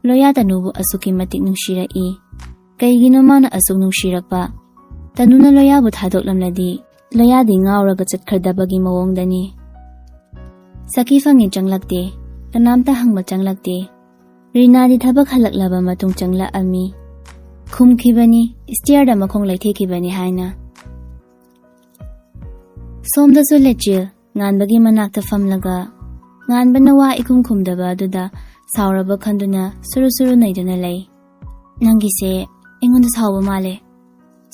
ꯂꯣꯌꯥ ꯇꯅꯨꯕꯨ ꯑꯁꯨꯛꯀꯤ ꯃꯇꯤꯛ ꯅꯨꯡꯁꯤꯔꯛꯏ꯫ ꯀꯩꯒꯤꯅꯣ ꯃꯥꯅ ꯑꯁꯨꯛ ꯅꯨꯡꯁꯤꯔꯛꯄ? ꯇꯅꯨꯅ ꯂꯣꯌꯥꯕꯨ ꯊꯥꯗꯣꯛꯂꯝꯂꯗꯤ ꯂꯣꯌꯥꯗꯤ ꯉꯥꯎꯔꯒ ꯆꯠꯈ꯭ꯔꯗꯕꯒꯤ ꯃꯑꯣꯡꯗꯅꯤ꯫ ꯁꯈꯤ ꯐꯪꯉꯦ ꯆꯪꯂꯛꯇꯦ꯫ ꯀꯅꯥꯝꯇ ꯍꯪꯕ ꯆꯪꯂꯛꯇꯦ꯫ ꯔꯤꯅꯥꯗꯤ ꯊꯕꯛ ꯍꯜꯂꯛꯂꯕ ꯃꯇꯨꯡ ꯆꯪꯂꯛꯑꯝꯃꯤ꯫ ꯈꯨꯝꯈꯤꯕꯅꯤ, ꯁ꯭ꯇꯤꯌꯔꯗ ꯃꯈꯣꯡ ꯂꯩꯊꯦꯛꯈꯤꯕꯅꯤ ꯍꯥꯏꯅ꯫ ꯁꯣꯝꯗꯁꯨ ꯂꯦꯆꯤꯜ ꯉꯥꯟꯕꯒꯤ ꯃꯅꯥꯛꯇ ꯐꯝꯂꯒ ꯉꯥꯟꯕꯅ ꯋꯥ ꯏꯈꯨꯝ ꯈꯨꯝꯗꯕ ꯑꯗꯨꯗ ꯁꯥꯎꯔꯕ ꯈꯟꯗꯨꯅ ꯁꯨꯔꯨ ꯁꯨꯔꯨ ꯅꯩꯗꯨꯅ ꯂꯩ꯫ "ꯅꯪꯒꯤꯁꯦ ꯑꯩꯉꯣꯟꯗ ꯁꯥꯎꯕ ꯃꯥꯜꯂꯦ꯫"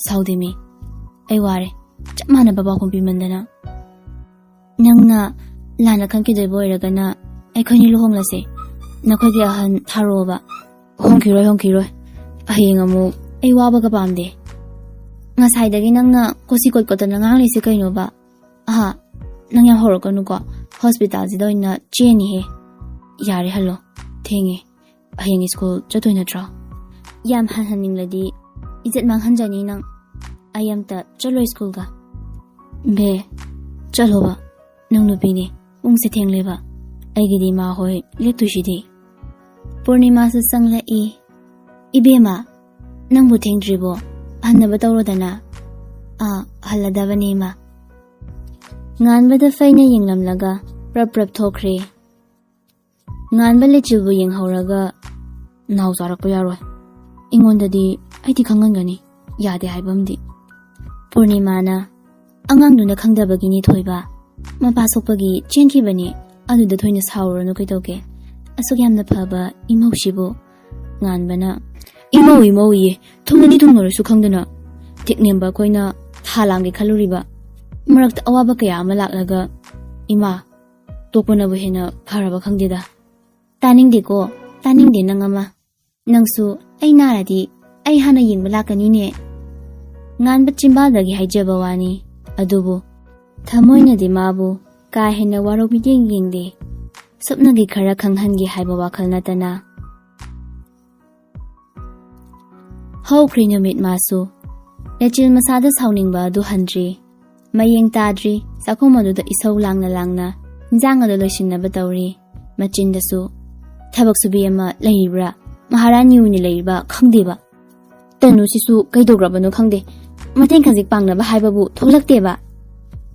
"ꯁꯥꯎꯗꯦꯃꯤ, ꯑꯩ ꯋꯥꯔꯦ꯫ ꯆꯞ ꯃꯥꯟꯅꯕ ꯄꯥꯎꯈꯨꯝ ꯄꯤꯃꯟꯗꯅ꯫" "ꯅꯪꯅ ꯂꯥꯟꯅ ꯈꯟꯈꯤꯗꯣꯏꯕ ꯑꯣꯏꯔꯒꯅ ꯑꯩꯈꯣꯏꯅꯤ ꯂꯨꯍꯣꯡꯂꯁꯦ꯫ ꯅꯈꯣꯏꯒꯤ ꯑꯍꯟ ꯊꯥꯔꯛꯑꯣꯕ꯫" "ꯍꯣꯡꯈꯤꯔꯣꯏ, ꯍꯣꯡꯈꯤꯔꯣꯏ꯫ ꯍꯌꯦꯡ ꯑꯃꯨꯛ ꯑꯩ ꯋꯥꯕꯒ ꯄꯥꯝꯗꯦ꯫" "ꯉꯁꯥꯏꯗꯒꯤ ꯅꯪꯅ ꯀꯣꯆꯤ ꯀꯣꯠ ꯀꯣꯠꯇꯅ ꯉꯥꯡꯂꯤꯁꯦ ꯀꯩꯅꯣꯕ?" "ꯑꯍꯥ, ꯅꯪ ꯌꯥꯝ ꯍꯧꯔꯛꯀꯅꯨꯀꯣ꯫ ꯍꯣꯁꯄꯤꯇꯥꯜꯁꯤꯗ ꯑꯣꯏꯅ ꯆꯦꯅꯤꯍꯦ꯫" "ꯌꯥꯔꯦ, ꯍꯜꯂꯣ꯫ ꯊꯦꯡꯉꯦ꯫ ꯍꯌꯦꯡ ꯁ꯭ꯀꯨꯜ ꯆꯠꯇꯣꯏ ꯅꯠꯇ꯭ꯔꯣ?" "ꯌꯥꯝ ꯍꯟꯍꯟꯅꯤꯡꯂꯗꯤ ꯏꯖꯠ ꯃꯥꯡꯍꯟꯖꯅꯤ ꯅꯪ꯫ ꯑꯩ ꯑꯝꯇ ꯆꯠꯂꯣꯏ ꯁ꯭ꯀꯨꯜꯒ꯫" "ꯕꯦ, ꯆꯠꯂꯣꯕ꯫ ꯅꯪ ꯅꯨꯄꯤꯅꯦ꯫ ꯄꯨꯡꯁꯦ ꯊꯦꯡꯂꯦꯕ꯫ ꯑꯩꯒꯤꯗꯤ ꯏꯃꯥ ꯍꯣꯏ ꯂꯦꯞꯇꯣꯏꯁꯤꯗꯤ꯫" ꯄꯨꯔꯅꯤꯃꯥꯁꯨ ꯆꯪꯂꯛꯏ꯫ "ꯏꯕꯦꯝꯃ, ꯅꯪꯕꯨ ꯊꯦꯡꯗ꯭ꯔꯤꯕꯣ? ꯍꯟꯅꯕ ꯇꯧꯔꯣꯗꯅ꯫" "ꯑꯥ, ꯍꯜꯂꯗꯕꯅꯦ, ꯏꯃꯥ꯫" ꯉꯥꯟꯕꯗ ꯐꯩꯅ ꯌꯦꯡꯂꯝꯂꯒ ꯄ꯭ꯔꯞ ꯄ꯭ꯔꯞ ꯊꯣꯛꯈ꯭ꯔꯦ꯫ ꯉꯥꯟꯕ ꯂꯦꯆꯤꯜꯕꯨ ꯌꯦꯡꯍꯧꯔꯒ, "ꯅꯥꯎ ꯆꯥꯔꯛꯄ ꯌꯥꯔꯣꯏ꯫ ꯑꯩꯉꯣꯟꯗꯗꯤ ꯑꯩꯗꯤ ꯈꯪꯍꯟꯒꯅꯤ꯫ ꯌꯥꯗꯦ ꯍꯥꯏꯕꯝꯗꯤ꯫" ꯄꯨꯔꯅꯤꯃꯥꯅ, "ꯑꯉꯥꯡꯗꯨꯅ ꯈꯪꯗꯕꯒꯤꯅꯤ ꯊꯣꯏꯕ꯫ ꯃꯄꯥ ꯁꯣꯛꯄꯒꯤ ꯆꯦꯟꯈꯤꯕꯅꯤ꯫ ꯑꯗꯨꯗ ꯊꯣꯏꯅ ꯁꯥꯎꯔꯨꯔꯅꯨ ꯀꯩꯗꯧꯒꯦ? ꯑꯁꯨꯛ ꯌꯥꯝꯅ ꯐꯕ ꯏꯃꯧꯁꯤꯕꯨ꯫" ꯉꯥꯟꯕꯅ, "ꯏꯃꯧ ꯏꯃꯧ ꯏꯌꯦ, ꯊꯨꯡꯅꯅꯤ ꯊꯨꯡꯅꯔꯁꯨ ꯈꯪꯗꯅ꯫ ꯇꯦꯛꯅꯦꯝꯕ ꯑꯩꯈꯣꯏꯅ ꯊꯥ ꯂꯥꯡꯒꯦ ꯈꯜꯂꯨꯔꯤꯕ꯫ ꯃꯔꯛꯇ ꯑꯋꯥꯕ ꯀꯌꯥ ꯑꯃ ꯂꯥꯛꯂꯒ, ꯏꯃꯥ, ꯇꯣꯛꯄꯅꯕꯨ ꯍꯦꯟꯅ ꯐꯔꯕ ꯈꯪꯗꯦꯗ꯫" "ꯇꯥꯅꯤꯡꯗꯦꯀꯣ, ꯇꯥꯅꯤꯡꯗꯦ ꯅꯪ ꯑꯃ꯫ ꯅꯪꯁꯨ ꯑꯩ ꯅꯥꯔꯗꯤ ꯑꯩ ꯍꯥꯟꯅ ꯌꯦꯡꯕ ꯂꯥꯛꯀꯅꯤꯅꯦ꯫" ꯉꯥꯟꯕ ꯆꯤꯝꯕꯥꯜꯗꯒꯤ ꯍꯥꯏꯖꯕ ꯋꯥꯅꯤ, ꯑꯗꯨꯕꯨ ꯊꯃꯣꯏꯅꯗꯤ ꯃꯥꯕꯨ ꯀꯥ ꯍꯦꯟꯅ ꯋꯥꯔꯧ ꯃꯤꯠꯌꯦꯡ ꯌꯦꯡꯗꯦ꯫ ꯁꯨꯞꯅꯒꯤ ꯈꯔ ꯈꯪꯍꯟꯒꯦ ꯍꯥꯏꯕ ꯋꯥꯈꯜ ꯅꯠꯇꯅ꯫ ꯍꯧꯈ꯭ꯔꯦ ꯅꯨꯃꯤꯠ ꯃꯥꯁꯨ꯫ ꯂꯦꯆꯤꯜ ꯃꯁꯥꯗ ꯁꯥꯎꯅꯤꯡꯕ ꯑꯗꯨ ꯍꯟꯗ꯭ꯔꯤ꯫ ꯃꯌꯦꯡ ꯇꯥꯗ꯭ꯔꯤ꯫ ꯆꯥꯛꯈꯨꯝ ꯑꯗꯨꯗ ꯏꯁꯧ ꯂꯥꯡꯅ ꯂꯥꯡꯅ ꯏꯟꯖꯥꯡ ꯑꯗꯨ ꯂꯣꯏꯁꯤꯟꯅꯕ ꯇꯧꯔꯤ꯫ ꯃꯆꯤꯟꯗꯁꯨ, "ꯊꯕꯛ ꯁꯨꯕꯤ ꯑꯃ ꯂꯩꯔꯤꯕ꯭ꯔꯥ? ꯃꯍꯥꯔꯥꯅꯤ ꯑꯣꯏꯅ ꯂꯩꯔꯤꯕ ꯈꯪꯗꯦꯕ꯫ ꯇꯅꯨꯁꯤꯁꯨ ꯀꯩꯗꯧꯈ꯭ꯔꯕꯅꯣ ꯈꯪꯗꯦ꯫ ꯃꯇꯦꯡ ꯈꯖꯤꯛ ꯄꯥꯡꯅꯕ ꯍꯥꯏꯕꯕꯨ ꯊꯣꯛꯂꯛꯇꯦꯕ꯫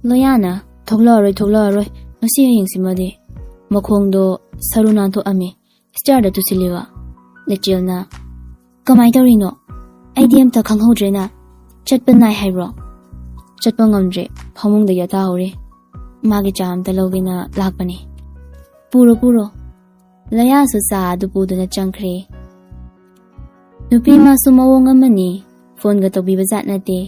ꯂꯣꯌꯥꯅ, "ꯊꯣꯛꯂꯛꯑꯔꯣꯏ, ꯊꯣꯛꯂꯛꯑꯔꯣꯏ, ꯉꯁꯤ ꯍꯌꯦꯡꯁꯤꯃꯗꯤ"꯫ ꯃꯈꯣꯡꯗꯣ ꯁꯔꯨ ꯅꯥꯟꯊꯣꯛꯑꯝꯃꯤ꯫ ꯁ꯭ꯇꯤꯌꯔꯗ ꯇꯨꯁꯤꯜꯂꯤꯕ ꯂꯤꯆꯦꯜꯅ, "ꯀꯃꯥꯏ ꯇꯧꯔꯤꯅꯣ? ꯑꯩꯗꯤ ꯑꯝꯇ ꯈꯪꯍꯧꯗ꯭ꯔꯦꯅ꯫ ꯆꯠꯄ ꯅꯥꯏ ꯍꯥꯏꯕ꯭ꯔꯣ?" "ꯆꯠꯄ ꯉꯝꯗ꯭ꯔꯦ, ꯐꯃꯨꯡꯗ ꯌꯥꯇꯥꯍꯧꯔꯦ꯫ ꯃꯥꯒꯤ ꯆꯥ ꯑꯝꯇ ꯂꯧꯒꯦꯅ ꯂꯥꯛꯄꯅꯤ"꯫ "ꯄꯨꯔꯣ, ꯄꯨꯔꯣ"꯫ ꯂꯣꯌꯥꯁꯨ ꯆꯥ ꯑꯗꯨ ꯄꯨꯗꯨꯅ ꯆꯪꯈ꯭ꯔꯦ꯫ ꯅꯨꯄꯤ ꯃꯥꯁꯨ ꯃꯑꯣꯡ ꯑꯃꯅꯤ, ꯐꯣꯟꯒ ꯇꯧꯕꯤꯕ ꯖꯥꯠ ꯅꯠꯇꯦ꯫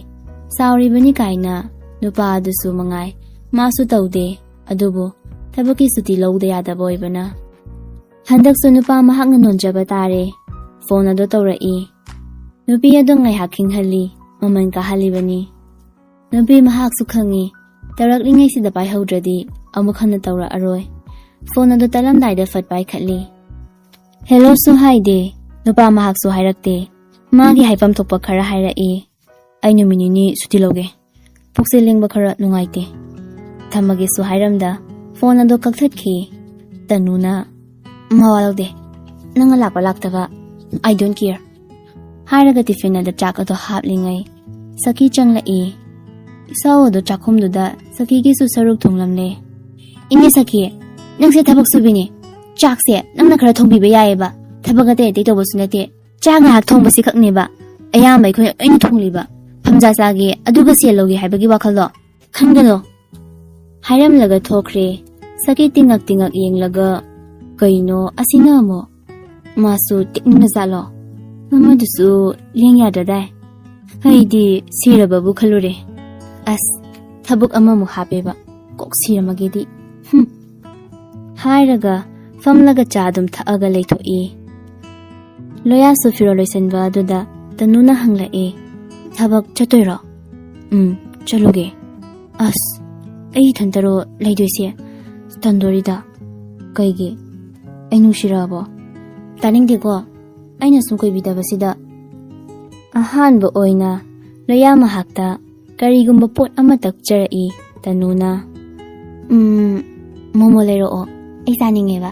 ꯆꯥꯎꯔꯤꯕꯅꯤ ꯀꯥꯏꯅ ꯅꯨꯄꯥ ꯑꯗꯨꯁꯨ ꯃꯉꯥꯏ, ꯃꯥꯁꯨ ꯇꯧꯗꯦ꯫ ꯑꯗꯨꯕꯨ ꯊꯕꯛꯀꯤ ꯁꯨꯇꯤ ꯂꯧꯗ ꯌꯥꯗꯕ ꯑꯣꯏꯕꯅ꯫ ꯍꯟꯗꯛꯁꯨ ꯅꯨꯄꯥ ꯃꯍꯥꯛꯅ ꯅꯣꯟꯖꯕ ꯇꯥꯔꯦ꯫ ꯐꯣꯟ ꯑꯗꯨ ꯇꯧꯔꯛꯏ꯫ ꯅꯨꯄꯤ ꯑꯗꯨ ꯉꯥꯏꯍꯥꯛ ꯈꯤꯡꯍꯜꯂꯤ, ꯃꯃꯜ ꯀꯥꯍꯜꯂꯤꯕꯅꯤ꯫ ꯅꯨꯄꯤ ꯃꯍꯥꯛꯁꯨ ꯈꯪꯏ, ꯇꯧꯔꯛꯂꯤꯉꯩꯁꯤꯗ ꯄꯥꯏꯍꯧꯗ꯭ꯔꯗꯤ ꯑꯃꯨꯛ ꯍꯟꯅ ꯇꯧꯔꯛꯑꯔꯣꯏ꯫ ꯐꯣꯟ ꯑꯗꯨ ꯇꯠꯂꯝꯗꯥꯏꯗ ꯐꯠ ꯄꯥꯏꯈꯠꯂꯤ꯫ ꯍꯦꯂꯣꯁꯨ ꯍꯥꯏꯗꯦ, ꯅꯨꯄꯥ ꯃꯍꯥꯛꯁꯨ ꯍꯥꯏꯔꯛꯇꯦ꯫ ꯃꯥꯒꯤ ꯍꯥꯏꯐꯝ ꯊꯣꯛꯄ ꯈꯔ ꯍꯥꯏꯔꯛꯏ꯫ "ꯑꯩ ꯅꯨꯃꯤꯠ ꯅꯤꯅꯤ ꯁꯨꯇꯤ ꯂꯧꯒꯦ꯫ ꯄꯨꯛꯁꯦ ꯂꯦꯡꯕ ꯈꯔ ꯅꯨꯡꯉꯥꯏꯇꯦ꯫ ꯊꯝꯃꯒꯦꯁꯨ" ꯍꯥꯏꯔꯝꯗ ꯐꯣꯟ ꯑꯗꯨ ꯀꯛꯊꯠꯈꯤ꯫ ꯇꯅꯨꯅ, "ꯃꯋꯥ ꯂꯧꯗꯦ꯫ ꯅꯪꯅ ꯂꯥꯛꯄ ꯂꯥꯛꯇꯕ, I don't care"꯫ ꯍꯥꯏꯔꯒ ꯇꯤꯐꯤꯟ ꯑꯗꯨ ꯆꯥꯛ ꯑꯗꯨ ꯍꯥꯞꯂꯤꯉꯩ ꯁꯈꯤ ꯆꯪꯂꯛꯏ꯫ ꯏꯁꯧ ꯑꯗꯨ ꯆꯥꯛꯈꯨꯝꯗꯨꯗ ꯁꯈꯤꯒꯤꯁꯨ ꯁꯔꯨꯛ ꯊꯨꯡꯂꯝꯂꯦ꯫ "ꯏꯅꯦ ꯁꯈꯤ, ꯅꯪꯁꯦ ꯊꯕꯛ ꯁꯨꯕꯤꯅꯦ꯫ ꯆꯥꯛꯁꯦ ꯅꯪꯅ ꯈꯔ ꯊꯣꯡꯕꯤꯕ ꯌꯥꯏꯌꯦꯕ꯫ ꯊꯕꯛ ꯑꯇꯩ ꯑꯇꯩ ꯇꯧꯕꯁꯨ ꯅꯠꯇꯦ꯫ ꯆꯥꯛ ꯉꯥꯏꯍꯥꯛ ꯊꯣꯡꯕꯁꯤ ꯈꯛꯅꯦꯕ ꯑꯌꯥꯝꯕ ꯑꯩꯈꯣꯏ ꯑꯩꯅ ꯊꯣꯡꯂꯤꯕ꯫ ꯐꯝꯖꯥ ꯆꯥꯒꯦ, ꯑꯗꯨꯒ ꯁꯦꯜ ꯂꯧꯒꯦ ꯍꯥꯏꯕꯒꯤ ꯋꯥꯈꯜꯗꯣ ꯈꯟꯒꯅꯣ"꯫ ꯍꯥꯏꯔꯝꯂꯒ ꯊꯣꯛꯈ꯭ꯔꯦ꯫ ꯁꯈꯤ ꯇꯤꯡꯉꯛ ꯇꯤꯡꯉꯛ ꯌꯦꯡꯂꯒ, "ꯀꯩꯅꯣ ꯑꯁꯤꯅ ꯑꯃꯨꯛ? ꯃꯥꯁꯨ ꯇꯤꯛꯅꯤꯡꯕ ꯖꯥꯠꯂꯣ? ꯃꯃꯥꯗꯨꯁꯨ ꯂꯦꯡ ꯌꯥꯗ꯭ꯔꯗꯥꯏ? ꯑꯩꯗꯤ ꯁꯤꯔꯕꯕꯨ ꯈꯜꯂꯨꯔꯦ꯫ ꯑꯁ, ꯊꯕꯛ ꯑꯃꯃꯨꯛ ꯍꯥꯞꯄꯦꯕ꯫ ꯀꯣꯛ ꯁꯤꯔꯝꯃꯒꯦꯗꯤ꯫ ꯍꯨꯝ"꯫ ꯍꯥꯏꯔꯒ ꯐꯝꯂꯒ ꯆꯥ ꯑꯗꯨꯝ ꯊꯛꯑꯒ ꯂꯩꯊꯣꯛꯏ꯫ ꯂꯣꯌꯥꯁꯨ ꯐꯤꯔꯣꯜ ꯂꯣꯏꯁꯟꯕ ꯑꯗꯨꯗ ꯇꯅꯨꯅ ꯍꯪꯂꯛꯏ, "ꯊꯕꯛ ꯆꯠꯇꯣꯏꯔꯣ?" "ꯎꯝ, ꯆꯠꯂꯨꯒꯦ"꯫ "ꯑꯁ, ꯑꯩ ꯏꯊꯟꯇꯔꯣ ꯂꯩꯗꯣꯏꯁꯦ? ꯇꯟꯗꯣꯔꯤꯗ"꯫ "ꯀꯩꯒꯤ? ꯑꯩ ꯅꯨꯡꯁꯤꯔꯛꯑꯕꯣ?" "ꯇꯥꯅꯤꯡꯗꯦꯀꯣ, ꯑꯩꯅ ꯁꯨꯝ ꯀꯣꯏꯕꯤꯗꯕꯁꯤꯗ"꯫ ꯑꯍꯥꯟꯕ ꯑꯣꯏꯅ ꯂꯣꯌꯥ ꯃꯍꯥꯛꯇ ꯀꯔꯤꯒꯨꯝꯕ ꯄꯣꯠ ꯑꯃ ꯇꯛꯆꯔꯛꯏ ꯇꯅꯨꯅ꯫ "ꯎꯝ, ꯃꯣꯃꯣ ꯂꯩꯔꯛꯑꯣ, ꯑꯩ ꯆꯥꯅꯤꯡꯉꯦꯕ"꯫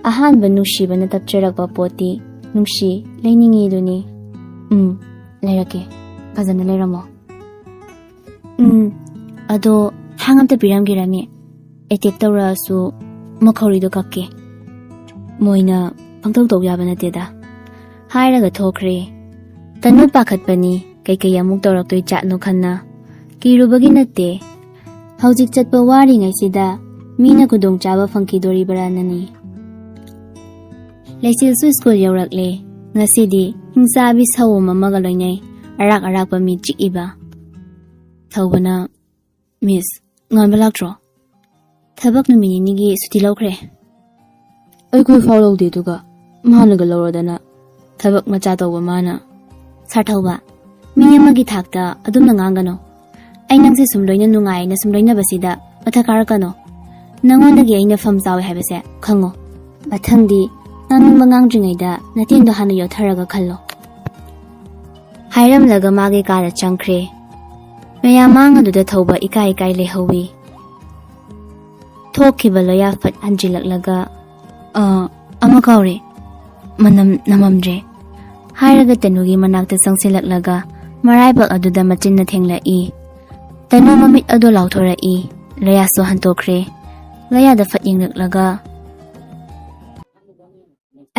ꯑꯍꯥꯟꯕ ꯅꯨꯡꯁꯤꯕꯅ ꯇꯛꯆꯔꯛꯄ ꯄꯣꯠꯇꯤ ꯅꯨꯡꯁꯤ ꯂꯩꯅꯤꯡꯉꯤꯗꯨꯅꯤ꯫ ꯎꯝ, ꯂꯩꯔꯛꯀꯦ꯫ ꯐꯖꯅ ꯂꯩꯔꯝꯃꯣ꯫ ꯎꯝ, ꯑꯗꯣ ꯊꯥꯡ ꯑꯝꯇ ꯄꯤꯔꯝꯒꯦꯔꯥꯃꯤ? ꯑꯦꯇꯦꯛ ꯇꯧꯔꯛꯑꯁꯨ ꯃꯈꯧꯔꯤꯗꯣ ꯀꯛꯀꯦ꯫ ꯃꯣꯏꯅ ꯄꯪꯇꯧ ꯇꯧ ꯌꯥꯕ ꯅꯠꯇꯦꯗ꯫ ꯍꯥꯏꯔꯒ ꯊꯣꯛꯈ꯭ꯔꯦ꯫ ꯇꯅꯨ ꯄꯥꯈꯠꯄꯅꯤ, ꯀꯩꯀꯩ ꯑꯃꯨꯛ ꯇꯧꯔꯛꯇꯣꯏ ꯖꯥꯠꯅꯣ ꯈꯟꯅ꯫ ꯀꯤꯔꯨꯕꯒꯤ ꯅꯠꯇꯦ꯫ ꯍꯧꯖꯤꯛ ꯆꯠꯄ ꯋꯥꯔꯤꯉꯩꯁꯤꯗ ꯃꯤꯅ ꯈꯨꯗꯣꯡꯆꯥꯕ ꯐꯪꯈꯤꯗꯣꯔꯤꯕ꯭ꯔꯥꯅꯅꯤ꯫ ꯂꯩꯆꯤꯜꯁꯨ ꯁ꯭ꯀꯨꯜ ꯌꯧꯔꯛꯂꯦ꯫ ꯉꯁꯤꯗꯤ ꯍꯤꯡꯆꯥꯕꯤ ꯁꯑꯣꯝ ꯑꯃꯒ ꯂꯣꯏꯅꯩ꯫ ꯑꯔꯥꯛ ꯑꯔꯥꯛꯄ ꯃꯤ ꯆꯤꯛꯏꯕ꯫ ꯊꯧꯕꯅ, "ꯃꯤꯁ, ꯉꯥꯟꯕ ꯂꯥꯛꯇ꯭ꯔꯣ? ꯊꯕꯛ ꯅꯨꯃꯤꯠ ꯅꯤꯅꯤꯒꯤ ꯁꯨꯇꯤ ꯂꯧꯈ꯭ꯔꯦ꯫" "ꯑꯩꯈꯣꯏ ꯐꯥꯎ ꯂꯧꯗꯦ, ꯑꯗꯨꯒ ꯃꯥꯅꯒ ꯂꯧꯔꯗꯅ, ꯊꯕꯛ ꯃꯆꯥ ꯇꯧꯕ ꯃꯥꯅ꯫" "ꯁꯥꯔ ꯊꯧꯕ, ꯃꯤ ꯑꯃꯒꯤ ꯊꯥꯛꯇ ꯑꯗꯨꯝꯅ ꯉꯥꯡꯒꯅꯨ꯫ ꯑꯩ ꯅꯪꯁꯦ ꯁꯨꯝ ꯂꯣꯏꯅ ꯅꯨꯡꯉꯥꯏꯅ ꯁꯨꯝ ꯂꯣꯏꯅꯕꯁꯤꯗ ꯃꯊꯛ ꯀꯥꯔꯛꯀꯅꯨ꯫ ꯅꯪꯉꯣꯟꯗꯒꯤ ꯑꯩꯅ ꯐꯝ ꯆꯥꯎꯋꯦ ꯍꯥꯏꯕꯁꯦ ꯈꯪꯉꯣ꯫ ꯃꯊꯪꯗꯤ ꯉꯥꯡꯅꯤꯡꯕ ꯉꯥꯡꯗ꯭ꯔꯤꯉꯩꯗ ꯅꯇꯦꯟꯗꯣ ꯍꯥꯟꯅ ꯌꯣꯠꯊꯔꯒ ꯈꯜꯂꯣ꯫" ꯍꯥꯏꯔꯝꯂꯒ ꯃꯥꯒꯤ ꯀꯥꯗ ꯆꯪꯈ꯭ꯔꯦ꯫ ꯃꯌꯥꯝ ꯃꯥꯡ ꯑꯗꯨꯗ ꯊꯧꯕ ꯏꯀꯥꯏ ꯏꯀꯥꯏ ꯂꯩꯍꯧꯋꯤ꯫ ꯊꯣꯛꯈꯤꯕ ꯂꯣꯌꯥ ꯐꯠ ꯍꯟꯖꯤꯜꯂꯛꯂꯒ, "ꯑ, ꯑꯃ ꯀꯥꯎꯔꯦ꯫ ꯃꯅꯝ ꯅꯝꯃꯝꯗ꯭ꯔꯦ," ꯍꯥꯏꯔꯒ ꯇꯅꯨꯒꯤ ꯃꯅꯥꯛꯇ ꯆꯪꯁꯤꯜꯂꯛꯂꯒ ꯃꯔꯥꯏꯕꯛ ꯑꯗꯨꯗ ꯃꯆꯤꯟꯅ ꯊꯦꯡꯂꯛꯏ꯫ ꯇꯅꯨ ꯃꯃꯤꯠ ꯑꯗꯣ ꯂꯥꯎꯊꯣꯔꯛꯏ꯫ ꯂꯣꯌꯥꯁꯨ ꯍꯟꯇꯣꯛꯈ꯭ꯔꯦ꯫ ꯂꯣꯌꯥꯗ ꯐꯠ ꯌꯦꯡꯂꯛꯂꯒ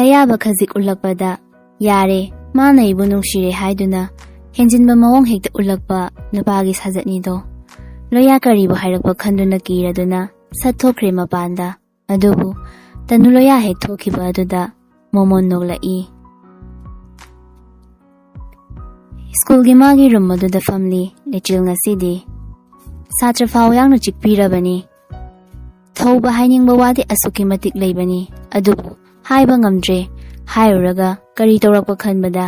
ꯑꯌꯥꯕ ꯈꯖꯤꯛ ꯎꯠꯂꯛꯄꯗ, "ꯌꯥꯔꯦ, ꯃꯥꯅ ꯑꯩꯕꯨ ꯅꯨꯡꯁꯤꯔꯦ ꯍꯥꯏꯗꯨꯅ ꯍꯦꯟꯖꯤꯟꯕ ꯃꯑꯣꯡ ꯍꯦꯛꯇ ꯎꯠꯂꯛꯄ ꯅꯨꯄꯥꯒꯤ ꯁꯥꯖꯠꯅꯤꯗꯣ꯫" ꯂꯣꯌꯥ ꯀꯔꯤꯕꯨ ꯍꯥꯏꯔꯛꯄ ꯈꯟꯗꯨꯅ ꯀꯤꯔꯗꯨꯅ ꯁꯠ ꯊꯣꯛꯈ꯭ꯔꯦ ꯃꯄꯥꯟꯗ꯫ ꯑꯗꯨꯕꯨ ꯇꯅꯨ ꯂꯣꯌꯥ ꯍꯦꯛ ꯊꯣꯛꯈꯤꯕ ꯑꯗꯨꯗ ꯃꯣꯃꯣꯟ ꯅꯣꯛꯂꯛꯏ꯫ ꯁ꯭ꯀꯨꯜꯒꯤ ꯃꯥꯒꯤ ꯔꯨꯝ ꯑꯗꯨꯗ ꯐꯝꯂꯤ ꯂꯩꯆꯤꯜ ꯉꯁꯤꯗꯤ꯫ ꯁꯥꯇ꯭ꯔ ꯐꯥꯎ ꯌꯥꯝꯅ ꯆꯤꯛꯄꯤꯔꯕꯅꯤ꯫ ꯊꯧꯕ ꯍꯥꯏꯅꯤꯡꯕ ꯋꯥꯗꯤ ꯑꯁꯨꯛꯀꯤ ꯃꯇꯤꯛ ꯂꯩꯕꯅꯤ, ꯑꯗꯨꯕꯨ ꯍꯥꯏꯕ ꯉꯝꯗ꯭ꯔꯦ꯫ ꯍꯥꯏꯔꯨꯔꯒ ꯀꯔꯤ ꯇꯧꯔꯛꯄ ꯈꯟꯕꯗ꯫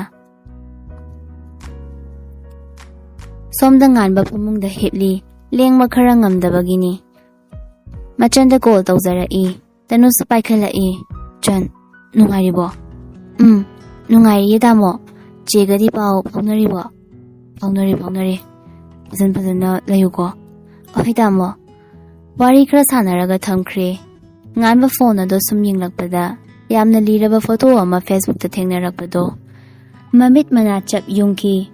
ꯁꯣꯝꯗ ꯉꯥꯟꯕ ꯐꯃꯨꯡꯗ ꯍꯤꯞꯂꯤ, ꯂꯦꯡꯕ ꯈꯔ ꯉꯝꯗꯕꯒꯤꯅꯤ꯫ ꯃꯆꯟꯗ ꯀꯣꯜ ꯇꯧꯖꯔꯛꯏ꯫ ꯇꯅꯨꯁꯨ ꯄꯥꯏꯈꯠꯂꯛꯏ꯫ "ꯆꯟ, ꯅꯨꯡꯉꯥꯏꯔꯤꯕꯣ?" "ꯎꯝ, ꯅꯨꯡꯉꯥꯏꯔꯤꯌꯦ ꯇꯥꯃꯣ꯫ ꯆꯦꯒꯗꯤ ꯄꯥꯎ ꯐꯥꯎꯅꯔꯤꯕꯣ?" "ꯐꯥꯎꯅꯔꯤ, ꯐꯥꯎꯅꯔꯤ꯫ ꯐꯖꯟ ꯐꯖꯅ ꯂꯩꯌꯨꯀꯣ꯫" "ꯍꯣꯏ ꯇꯥꯃꯣ꯫" ꯋꯥꯔꯤ ꯈꯔ ꯁꯥꯟꯅꯔꯒ ꯊꯝꯈ꯭ꯔꯦ꯫ ꯉꯥꯟꯕ ꯐꯣꯟ ꯑꯗꯣ ꯁꯨꯝ ꯌꯦꯡꯂꯛꯄꯗ ꯌꯥꯝꯅ ꯂꯤꯔꯕ ꯐꯣꯇꯣ ꯑꯃ ꯐꯦꯁꯕꯨꯛꯇ ꯊꯦꯡꯅꯔꯛꯄꯗꯣ꯫ ꯃꯃꯤꯠ ꯃꯅꯥ ꯆꯞ ꯌꯨꯡꯈꯤ꯫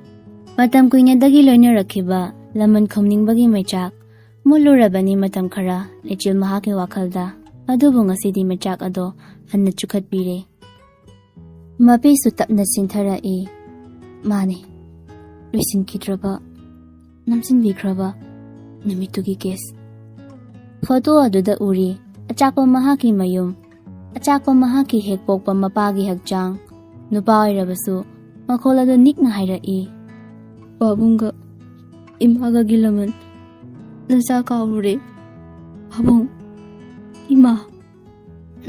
ꯃꯇꯝ ꯀꯨꯏꯅꯗꯒꯤ ꯂꯣꯏꯅꯔꯛꯈꯤꯕ ꯂꯃꯟ ꯈꯨꯝꯅꯤꯡꯕꯒꯤ ꯃꯩꯆꯥꯛ ꯃꯨꯠꯂꯨꯔꯕꯅꯤ ꯃꯇꯝ ꯈꯔ ꯂꯩꯆꯤꯜ ꯃꯍꯥꯛꯀꯤ ꯋꯥꯈꯜꯗ꯫ ꯑꯗꯨꯕꯨ ꯉꯁꯤꯗꯤ ꯃꯩꯆꯥꯛ ꯑꯗꯣ ꯍꯟꯅ ꯆꯨꯈꯠꯄꯤꯔꯦ꯫ ꯃꯄꯤꯁꯨ ꯇꯞꯅ ꯆꯤꯟꯊꯔꯛꯏ꯫ ꯃꯥꯅꯤ, ꯂꯣꯏꯁꯤꯟꯈꯤꯗ꯭ꯔꯕ, ꯅꯝꯁꯤꯟꯕꯤꯈ꯭ꯔꯕ ꯅꯨꯃꯤꯠꯇꯨꯒꯤ ꯀꯦꯁ꯫ ꯐꯣꯇꯣ ꯑꯗꯨꯗ ꯎꯔꯤ ꯑꯆꯥꯛꯄ ꯃꯍꯥꯛꯀꯤ ꯃꯌꯨꯝ, ꯑꯆꯥꯛꯄ ꯃꯍꯥꯛꯀꯤ ꯍꯦꯛ ꯄꯣꯛꯄ ꯃꯄꯥꯒꯤ ꯍꯛꯆꯥꯡ꯫ ꯅꯨꯄꯥ ꯑꯣꯏꯔꯕꯁꯨ ꯃꯈꯣꯜ ꯑꯗꯨ ꯅꯤꯛꯅ ꯍꯥꯏꯔꯛꯏ꯫ "ꯄꯥꯕꯨꯡꯒ ꯏꯃꯥꯒꯒꯤ ꯂꯃꯟ ꯅꯆꯥ ꯀꯥꯎꯔꯨꯔꯦ꯫ ꯄꯥꯕꯨꯡ, ꯏꯃꯥ,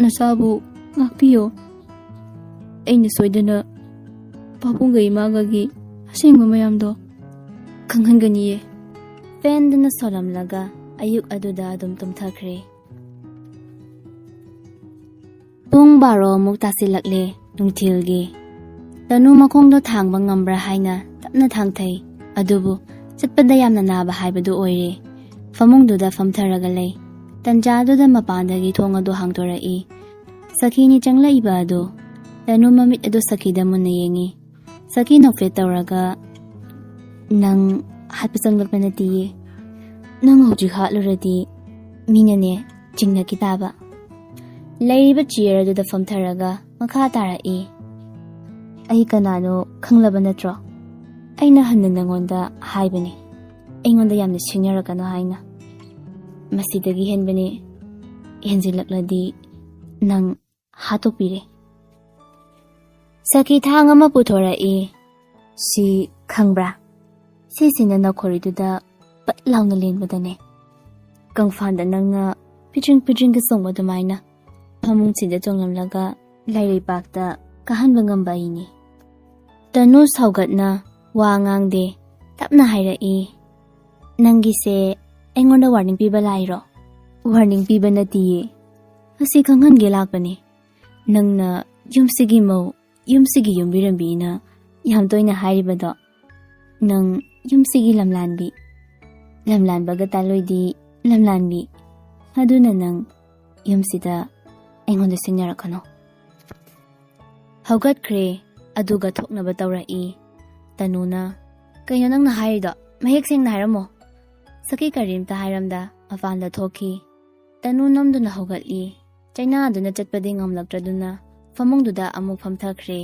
ꯅꯆꯥꯕꯨ ꯉꯥꯛꯄꯤꯌꯣ꯫ ꯑꯩꯅ ꯁꯣꯏꯗꯅ ꯄꯥꯕꯨꯡꯒ ꯏꯃꯥꯒꯒꯤ ꯑꯁꯦꯡꯕ ꯃꯌꯥꯝꯗꯣ ꯈꯪꯍꯟꯒꯅꯤꯌꯦ"꯫ ꯐꯦꯟꯗꯨꯅ ꯁꯣꯜꯂꯝꯂꯒ ꯑꯌꯨꯛ ꯑꯗꯨꯗ ꯑꯗꯨꯝ ꯇꯨꯝꯊꯈ꯭ꯔꯦ꯫ ꯄꯨꯡ ꯕꯥꯔꯣ ꯑꯃꯨꯛ ꯇꯥꯁꯤꯜꯂꯛꯂꯦ ꯅꯨꯡꯊꯤꯜꯒꯤ꯫ ꯇꯅꯨ ꯃꯈꯣꯡꯗꯣ ꯊꯥꯡꯕ ꯉꯝꯕ꯭ꯔꯥ ꯍꯥꯏꯅ ꯇꯞꯅ ꯊꯥꯡꯊꯩ꯫ ꯑꯗꯨꯕꯨ ꯆꯠꯄꯗ ꯌꯥꯝꯅ ꯅꯥꯕ ꯍꯥꯏꯕꯗꯨ ꯑꯣꯏꯔꯦ꯫ ꯐꯃꯨꯡꯗꯨꯗ ꯐꯝꯊꯔꯒ ꯂꯩ꯫ ꯇꯟꯖꯥꯗꯨꯗ ꯃꯄꯥꯟꯗꯒꯤ ꯊꯣꯡ ꯑꯗꯨ ꯍꯥꯡꯗꯣꯔꯛꯏ꯫ ꯁꯈꯤꯅꯤ ꯆꯪꯂꯛꯏꯕ ꯑꯗꯨ꯫ ꯇꯅꯨ ꯃꯃꯤꯠ ꯑꯗꯨ ꯁꯈꯤꯗ ꯃꯨꯟꯅ ꯌꯦꯡꯉꯤ꯫ ꯁꯈꯤ ꯅꯣꯛꯐꯦꯠ ꯇꯧꯔꯒ, "ꯅꯪ ꯍꯥꯠꯄ ꯆꯪꯂꯛꯄ ꯅꯠꯇꯤꯌꯦ꯫ ꯅꯪ ꯍꯧꯖꯤꯛ ꯍꯥꯠꯂꯨꯔꯗꯤ ꯃꯤꯅꯅꯦ ꯆꯤꯡꯅꯈꯤ ꯇꯥꯕ"꯫ ꯂꯩꯔꯤꯕ ꯆꯤꯌꯔ ꯑꯗꯨꯗ ꯐꯝꯊꯔꯒ ꯃꯈꯥ ꯇꯥꯔꯛꯏ꯫ "ꯑꯩ ꯀꯅꯥꯅꯣ ꯈꯪꯂꯕ ꯅꯠꯇ꯭ꯔꯣ? ꯑꯩꯅ ꯍꯟꯅ ꯅꯪꯉꯣꯟꯗ ꯍꯥꯏꯕꯅꯤ, ꯑꯩꯉꯣꯟꯗ ꯌꯥꯝꯅ ꯁꯤꯡꯅꯔꯛꯀꯅꯨ ꯍꯥꯏꯅ꯫ ꯃꯁꯤꯗꯒꯤ ꯍꯦꯟꯕꯅꯤ, ꯍꯦꯟꯖꯤꯜꯂꯛꯂꯗꯤ ꯅꯪ ꯍꯥꯠꯇꯣꯛꯄꯤꯔꯦ"꯫ ꯁꯈꯤ ꯊꯥꯡ ꯑꯃ ꯄꯨꯊꯣꯔꯛꯏ꯫ "ꯁꯤ ꯈꯪꯕ꯭ꯔꯥ? ꯁꯤꯁꯤꯅ ꯅꯈꯣꯔꯤꯗꯨꯗ ꯄꯠ ꯂꯥꯎꯅ ꯂꯦꯟꯕꯗꯅꯦ, ꯀꯪꯐꯥꯟꯗ ꯅꯪꯅ ꯄꯤꯗ꯭ꯔꯤꯡ ꯄꯤꯗ꯭ꯔꯤꯡꯒ ꯆꯣꯡꯕ ꯑꯗꯨꯃꯥꯏꯅ ꯐꯃꯨꯡꯁꯤꯗ ꯆꯣꯡꯂꯝꯂꯒ ꯂꯥꯏꯔꯩꯕꯥꯛꯇ ꯀꯥꯍꯟꯕ ꯉꯝꯕ ꯑꯩꯅꯤ"꯫ ꯇꯅꯨ ꯁꯥꯎꯒꯠꯅ ꯋꯥ ꯉꯥꯡꯗꯦ, ꯇꯞꯅ ꯍꯥꯏꯔꯛꯏ꯫ "ꯅꯪꯒꯤꯁꯦ ꯑꯩꯉꯣꯟꯗ ꯋꯥꯔꯅꯤꯡ ꯄꯤꯕ ꯂꯥꯛꯏꯔꯣ?" "ꯋꯥꯔꯅꯤꯡ ꯄꯤꯕ ꯅꯠꯇꯤꯌꯦ, ꯑꯁꯤ ꯈꯪꯍꯟꯒꯦ ꯂꯥꯛꯄꯅꯤ꯫ ꯅꯪꯅ ꯌꯨꯝꯁꯤꯒꯤ ꯃꯧ, ꯌꯨꯝꯁꯤꯒꯤ ꯌꯨꯝꯕꯤꯔꯦꯝꯕꯤꯅ ꯌꯥꯝ ꯇꯣꯏꯅ ꯍꯥꯏꯔꯤꯕꯗꯣ, ꯅꯪ ꯌꯨꯝꯁꯤꯒꯤ ꯂꯝꯂꯥꯟꯕꯤ, ꯂꯝꯂꯥꯟꯕꯒ ꯇꯥꯂꯣꯏꯗꯤ ꯂꯝꯂꯥꯟꯕꯤ, ꯑꯗꯨꯅ ꯅꯪ ꯌꯨꯝꯁꯤꯗ ꯑꯩꯉꯣꯟꯗ ꯁꯤꯡꯅꯔꯛꯀꯅꯨ"꯫ ꯍꯧꯒꯠꯈ꯭ꯔꯦ꯫ ꯑꯗꯨꯒ ꯊꯣꯛꯅꯕ ꯇꯧꯔꯛꯏ꯫ ꯇꯅꯨꯅ, "ꯀꯩꯅꯣ ꯅꯪꯅ ꯍꯥꯏꯔꯤꯗꯣ? ꯃꯌꯦꯛ ꯁꯦꯡꯅ ꯍꯥꯏꯔꯝꯃꯣ!" ꯁꯈꯤ ꯀꯔꯤꯝꯇ ꯍꯥꯏꯔꯝꯗ ꯃꯄꯥꯟꯗ ꯊꯣꯛꯈꯤ꯫ ꯇꯅꯨ ꯅꯝꯗꯨꯅ ꯍꯧꯒꯠꯂꯤ꯫ ꯆꯩꯅꯥꯗꯨꯅ ꯆꯠꯄꯗꯤ ꯉꯝꯂꯛꯇ꯭ꯔꯗꯨꯅ ꯐꯃꯨꯡꯗꯨꯗ ꯑꯃꯨꯛ ꯐꯝꯊꯈ꯭ꯔꯦ꯫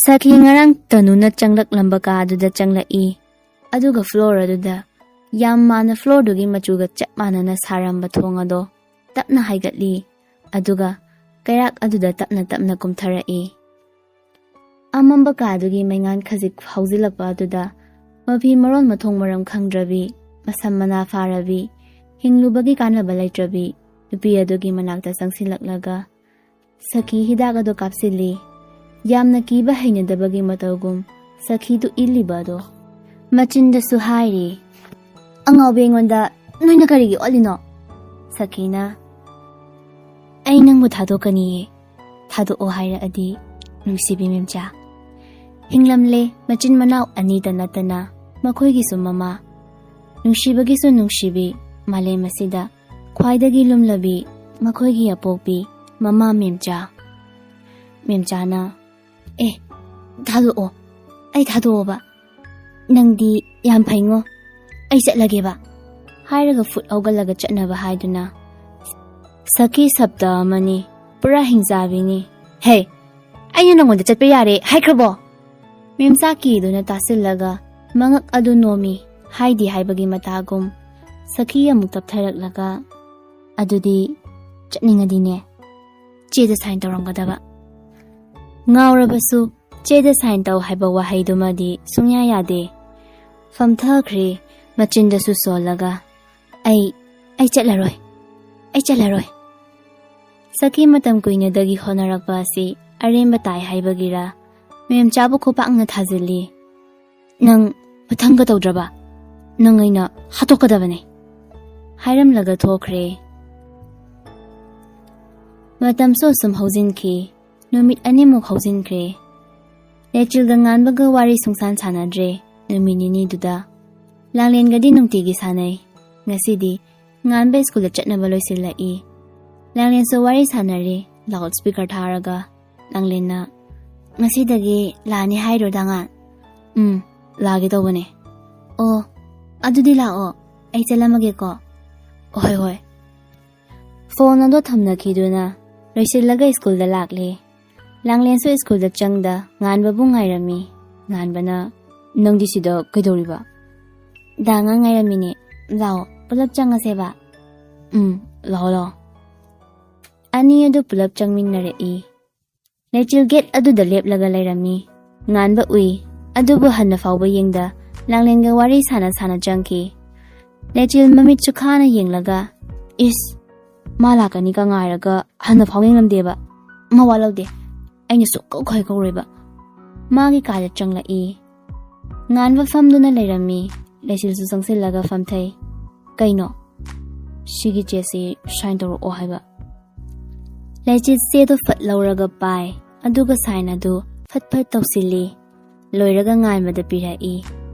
ꯁꯈꯤ ꯉꯔꯥꯡ ꯇꯅꯨꯅ ꯆꯪꯂꯛꯂꯝꯕ ꯀꯥꯗꯨꯗ ꯆꯪꯂꯛꯏ꯫ ꯑꯗꯨꯒ ꯐ꯭ꯂꯣꯔ ꯑꯗꯨꯗ ꯌꯥꯝ ꯃꯥꯟꯅ ꯐ꯭ꯂꯣꯔꯗꯨꯒꯤ ꯃꯆꯨꯒ ꯆꯞ ꯃꯥꯟꯅꯅ ꯁꯥꯔꯝꯕ ꯊꯣꯡ ꯑꯗꯣ ꯇꯞꯅ ꯍꯥꯏꯒꯠꯂꯤ꯫ ꯑꯗꯨꯒ ꯀꯩꯔꯥꯛ ꯑꯗꯨꯗ ꯇꯞꯅ ꯇꯞꯅ ꯀꯨꯝꯊꯔꯛꯏ꯫ ꯑꯃꯝꯕ ꯀꯥꯗꯨꯒꯤ ꯃꯩꯉꯥꯟ ꯈꯖꯤꯛ ꯍꯧꯖꯤꯜꯂꯛꯄ ꯑꯗꯨꯗ ꯃꯐꯤ ꯃꯔꯣꯟ ꯃꯊꯣꯡ ꯃꯔꯝ ꯈꯪꯗ꯭ꯔꯕꯤ, ꯃꯁꯝ ꯃꯅꯥ ꯐꯥꯔꯕꯤ, ꯍꯤꯡꯂꯨꯕꯒꯤ ꯀꯥꯟꯅꯕ ꯂꯩꯇ꯭ꯔꯕꯤ ꯅꯨꯄꯤ ꯑꯗꯨꯒꯤ ꯃꯅꯥꯛꯇ ꯆꯪꯁꯤꯜꯂꯛꯂꯒ ꯁꯈꯤ ꯍꯤꯗꯥꯛ ꯑꯗꯨ ꯀꯥꯞꯁꯤꯜꯂꯤ꯫ ꯌꯥꯝꯅ ꯀꯤꯕ ꯍꯩꯅꯗꯕꯒꯤ ꯃꯇꯧꯒꯨꯝ ꯁꯈꯤꯗꯨ ꯏꯜꯂꯤꯕ ꯑꯗꯣ꯫ ꯃꯆꯤꯟꯗꯁꯨ ꯍꯥꯏꯔꯤ, "ꯑꯉꯥꯎꯕꯤ ꯑꯩꯉꯣꯟꯗ ꯅꯣꯏꯅ ꯀꯔꯤꯒꯤ ꯑꯣꯠꯂꯤꯅꯣ?" ꯁꯈꯤꯅ, "ꯑꯩ ꯅꯪꯕꯨ ꯊꯥꯗꯣꯛꯀꯅꯤꯌꯦ꯫ ꯊꯥꯗꯣꯛꯑꯣ ꯍꯥꯏꯔꯛꯑꯗꯤ ꯅꯨꯡꯁꯤꯕꯤ ꯃꯦꯝꯆꯥ꯫ ꯍꯤꯡꯂꯝꯂꯦ ꯃꯆꯤꯟ ꯃꯅꯥꯎ ꯑꯅꯤꯇ ꯅꯠꯇꯅ ꯃꯈꯣꯏꯒꯤꯁꯨ ꯃꯃꯥ꯫ ꯅꯨꯡꯁꯤꯕꯒꯤꯁꯨ ꯅꯨꯡꯁꯤꯕꯤ, ꯃꯥꯂꯦꯝ ꯑꯁꯤꯗ ꯈ꯭ꯋꯥꯏꯗꯒꯤ ꯂꯨꯝꯂꯕꯤ ꯃꯈꯣꯏꯒꯤ ꯑꯄꯣꯛꯄꯤ ꯃꯃꯥ ꯃꯦꯝꯆꯥ꯫" ꯃꯦꯝꯆꯥꯅ, "ꯑꯦ, ꯊꯥꯗꯣꯛꯑꯣ, ꯑꯩ ꯊꯥꯗꯣꯛꯑꯣꯕ꯫ ꯅꯪꯗꯤ ꯌꯥꯝ ꯐꯩꯉꯣ, ꯑꯩ ꯆꯠꯂꯒꯦꯕ꯫" ꯍꯥꯏꯔꯒ ꯐꯨꯠ ꯍꯧꯒꯠꯂꯒ ꯆꯠꯅꯕ ꯍꯥꯏꯗꯨꯅ, ꯁꯈꯤ ꯁꯞꯇ ꯑꯃꯅꯤ, ꯄꯨꯔꯥ ꯍꯤꯡꯆꯥꯕꯤꯅꯤ꯫ "ꯍꯦ, ꯑꯩꯅ ꯅꯪꯉꯣꯟꯗ ꯆꯠꯄ ꯌꯥꯔꯦ ꯍꯥꯏꯈ꯭ꯔꯕꯣ?" ꯃꯦꯝꯆꯥ ꯀꯤꯗꯨꯅ ꯇꯥꯁꯤꯜꯂꯒ ꯃꯉꯛ ꯑꯗꯨ ꯅꯣꯝꯃꯤ꯫ ꯍꯥꯏꯗꯤ ꯍꯥꯏꯕꯒꯤ ꯃꯇꯥꯒꯨꯝ ꯁꯈꯤ ꯑꯃꯨꯛ ꯇꯞꯊꯔꯛꯂꯒ, "ꯑꯗꯨꯗꯤ ꯆꯠꯅꯤꯡꯉꯗꯤꯅꯦ, ꯆꯦꯗ ꯁꯥꯏꯟ ꯇꯧꯔꯝꯒꯗꯕ꯫" ꯉꯥꯎꯔꯕꯁꯨ ꯆꯦꯗ ꯁꯥꯏꯟ ꯇꯧ ꯍꯥꯏꯕ ꯋꯥꯍꯩꯗꯨꯃꯗꯤ ꯁꯨꯡꯌꯥ ꯌꯥꯗꯦ꯫ ꯐꯝꯊꯈ꯭ꯔꯦ, ꯃꯆꯤꯟꯗꯁꯨ ꯁꯣꯜꯂꯒ, "ꯑꯩ, ꯑꯩ ꯆꯠꯂꯔꯣꯏ, ꯑꯩ ꯆꯠꯂꯔꯣꯏ꯫" ꯁꯈꯤ ꯃꯇꯝ ꯀꯨꯏꯅꯗꯒꯤ ꯍꯣꯠꯅꯔꯛꯄ ꯑꯁꯤ ꯑꯔꯦꯝꯕ ꯇꯥꯏ ꯍꯥꯏꯕꯒꯤꯔ, ꯃꯦꯝꯆꯥꯕꯨ ꯈꯨꯄꯥꯛꯅ ꯊꯥꯖꯤꯜꯂꯤ꯫ "ꯅꯪ ꯃꯊꯪꯒ ꯇꯧꯗ꯭ꯔꯕ, ꯅꯪ ꯑꯩꯅ ꯍꯥꯠꯇꯣꯛꯀꯗꯕꯅꯦ," ꯍꯥꯏꯔꯝꯂꯒ ꯊꯣꯛꯈ꯭ꯔꯦ꯫ ꯃꯇꯝꯁꯨ ꯑꯁꯨꯝ ꯍꯧꯖꯤꯟꯈꯤ꯫ ꯅꯨꯃꯤꯠ ꯑꯅꯤꯃꯨꯛ ꯍꯧꯖꯤꯟꯈ꯭ꯔꯦ꯫ ꯂꯦꯆꯤꯜꯒ ꯉꯥꯟꯕꯒ ꯋꯥꯔꯤ ꯁꯨꯡꯁꯥꯟ ꯁꯥꯟꯅꯗ꯭ꯔꯦ ꯅꯨꯃꯤꯠ ꯅꯤꯅꯤꯗꯨꯗ꯫ ꯂꯥꯡꯂꯦꯟꯒꯗꯤ ꯅꯨꯡꯇꯤꯒꯤ ꯁꯥꯟꯅꯩ꯫ ꯉꯁꯤꯗꯤ ꯉꯥꯟꯕ ꯁ꯭ꯀꯨꯜꯗ ꯆꯠꯅꯕ ꯂꯣꯏꯁꯤꯜꯂꯛꯏ꯫ ꯂꯥꯡꯂꯦꯟꯁꯨ ꯋꯥꯔꯤ ꯁꯥꯟꯅꯔꯤ, ꯂꯥꯎꯠ ꯁ꯭ꯄꯤꯀꯔ ꯊꯥꯔꯒ꯫ ꯂꯥꯡꯂꯦꯟꯅ, "ꯉꯁꯤꯗꯒꯤ ꯂꯥꯛꯑꯅꯤ ꯍꯥꯏꯔꯣ ꯗꯥ ꯉꯥꯟ?" "ꯎꯝ, ꯂꯥꯛꯑꯒꯦ ꯇꯧꯕꯅꯦ꯫" "ꯑꯣ, ꯑꯗꯨꯗꯤ ꯂꯥꯛꯑꯣ, ꯑꯩ ꯆꯠꯂꯝꯃꯒꯦꯀꯣ꯫" "ꯍꯣꯏ, ꯍꯣꯏ꯫" ꯐꯣꯟ ꯑꯗꯣ ꯊꯝꯅꯈꯤꯗꯨꯅ ꯂꯣꯏꯁꯤꯜꯂꯒ ꯁ꯭ꯀꯨꯜꯗ ꯂꯥꯛꯂꯦ꯫ ꯂꯥꯡꯂꯦꯟꯁꯨ ꯁ꯭ꯀꯨꯜꯗ ꯆꯪꯗ ꯉꯥꯟꯕꯕꯨ ꯉꯥꯏꯔꯝꯃꯤ꯫ ꯉꯥꯟꯕꯅ, "ꯅꯪꯗꯤ ꯁꯤꯗ ꯀꯩꯗꯧꯔꯤꯕ?" "ꯗꯥ ꯉꯥꯟ ꯉꯥꯏꯔꯝꯃꯤꯅꯦ꯫ ꯂꯥꯛꯑꯣ, ꯄꯨꯂꯞ ꯆꯪꯉꯁꯦꯕ꯫" "ꯎꯝ, ꯂꯥꯛꯑꯣ, ꯂꯥꯛꯑꯣ꯫" ꯑꯅꯤ ꯑꯗꯨ ꯄꯨꯂꯞ ꯆꯪꯃꯤꯟꯅꯔꯛꯏ꯫ ꯂꯩꯆꯤꯜ ꯒꯦꯠ ꯑꯗꯨꯗ ꯂꯦꯞꯂꯒ ꯂꯩꯔꯝꯃꯤ꯫ ꯉꯥꯟꯕ ꯎꯏ, ꯑꯗꯨꯕꯨ ꯍꯟꯅ ꯐꯥꯎꯕ ꯌꯦꯡꯗ ꯂꯥꯡꯂꯦꯟꯒ ꯋꯥꯔꯤ ꯁꯥꯅ ꯁꯥꯅ ꯆꯪꯈꯤ꯫ ꯂꯩꯆꯤꯜ ꯃꯃꯤꯠ ꯆꯨꯈꯥꯅ ꯌꯦꯡꯂꯒ, "ꯏꯁ, ꯃꯥ ꯂꯥꯛꯀꯅꯤꯒ ꯉꯥꯏꯔꯒ ꯍꯟꯅ ꯐꯥꯎ ꯌꯦꯡꯂꯝꯗꯦꯕ꯫ ꯃꯋꯥ ꯂꯧꯗꯦ꯫ ꯑꯩꯅ ꯁꯨꯛꯀꯧ ꯀꯧꯔꯣꯏꯕ꯫" ꯃꯥꯒꯤ ꯀꯥꯗ ꯆꯪꯂꯛꯏ꯫ ꯉꯥꯟꯕ ꯐꯝꯗꯨꯅ ꯂꯩꯔꯝꯃꯤ꯫ ꯂꯩꯆꯤꯜꯁꯨ ꯆꯪꯁꯤꯜꯂꯒ ꯐꯝꯊꯩ꯫ "ꯀꯩꯅꯣ?" "ꯁꯤꯒꯤ ꯆꯦꯁꯤ ꯁꯥꯏꯟ ꯇꯧꯔꯛꯑꯣ ꯍꯥꯏꯕ꯫" ꯂꯩꯆꯤꯜ ꯆꯦꯗꯣ ꯐꯠ ꯂꯧꯔꯒ ꯄꯥꯏ, ꯑꯗꯨꯒ ꯁꯥꯏꯟ ꯑꯗꯨ ꯐꯠ ꯐꯠ ꯇꯧꯁꯤꯜꯂꯤ꯫ ꯂꯣꯏꯔꯒ ꯉꯥꯟꯕꯗ ꯄꯤꯔꯛꯏ꯫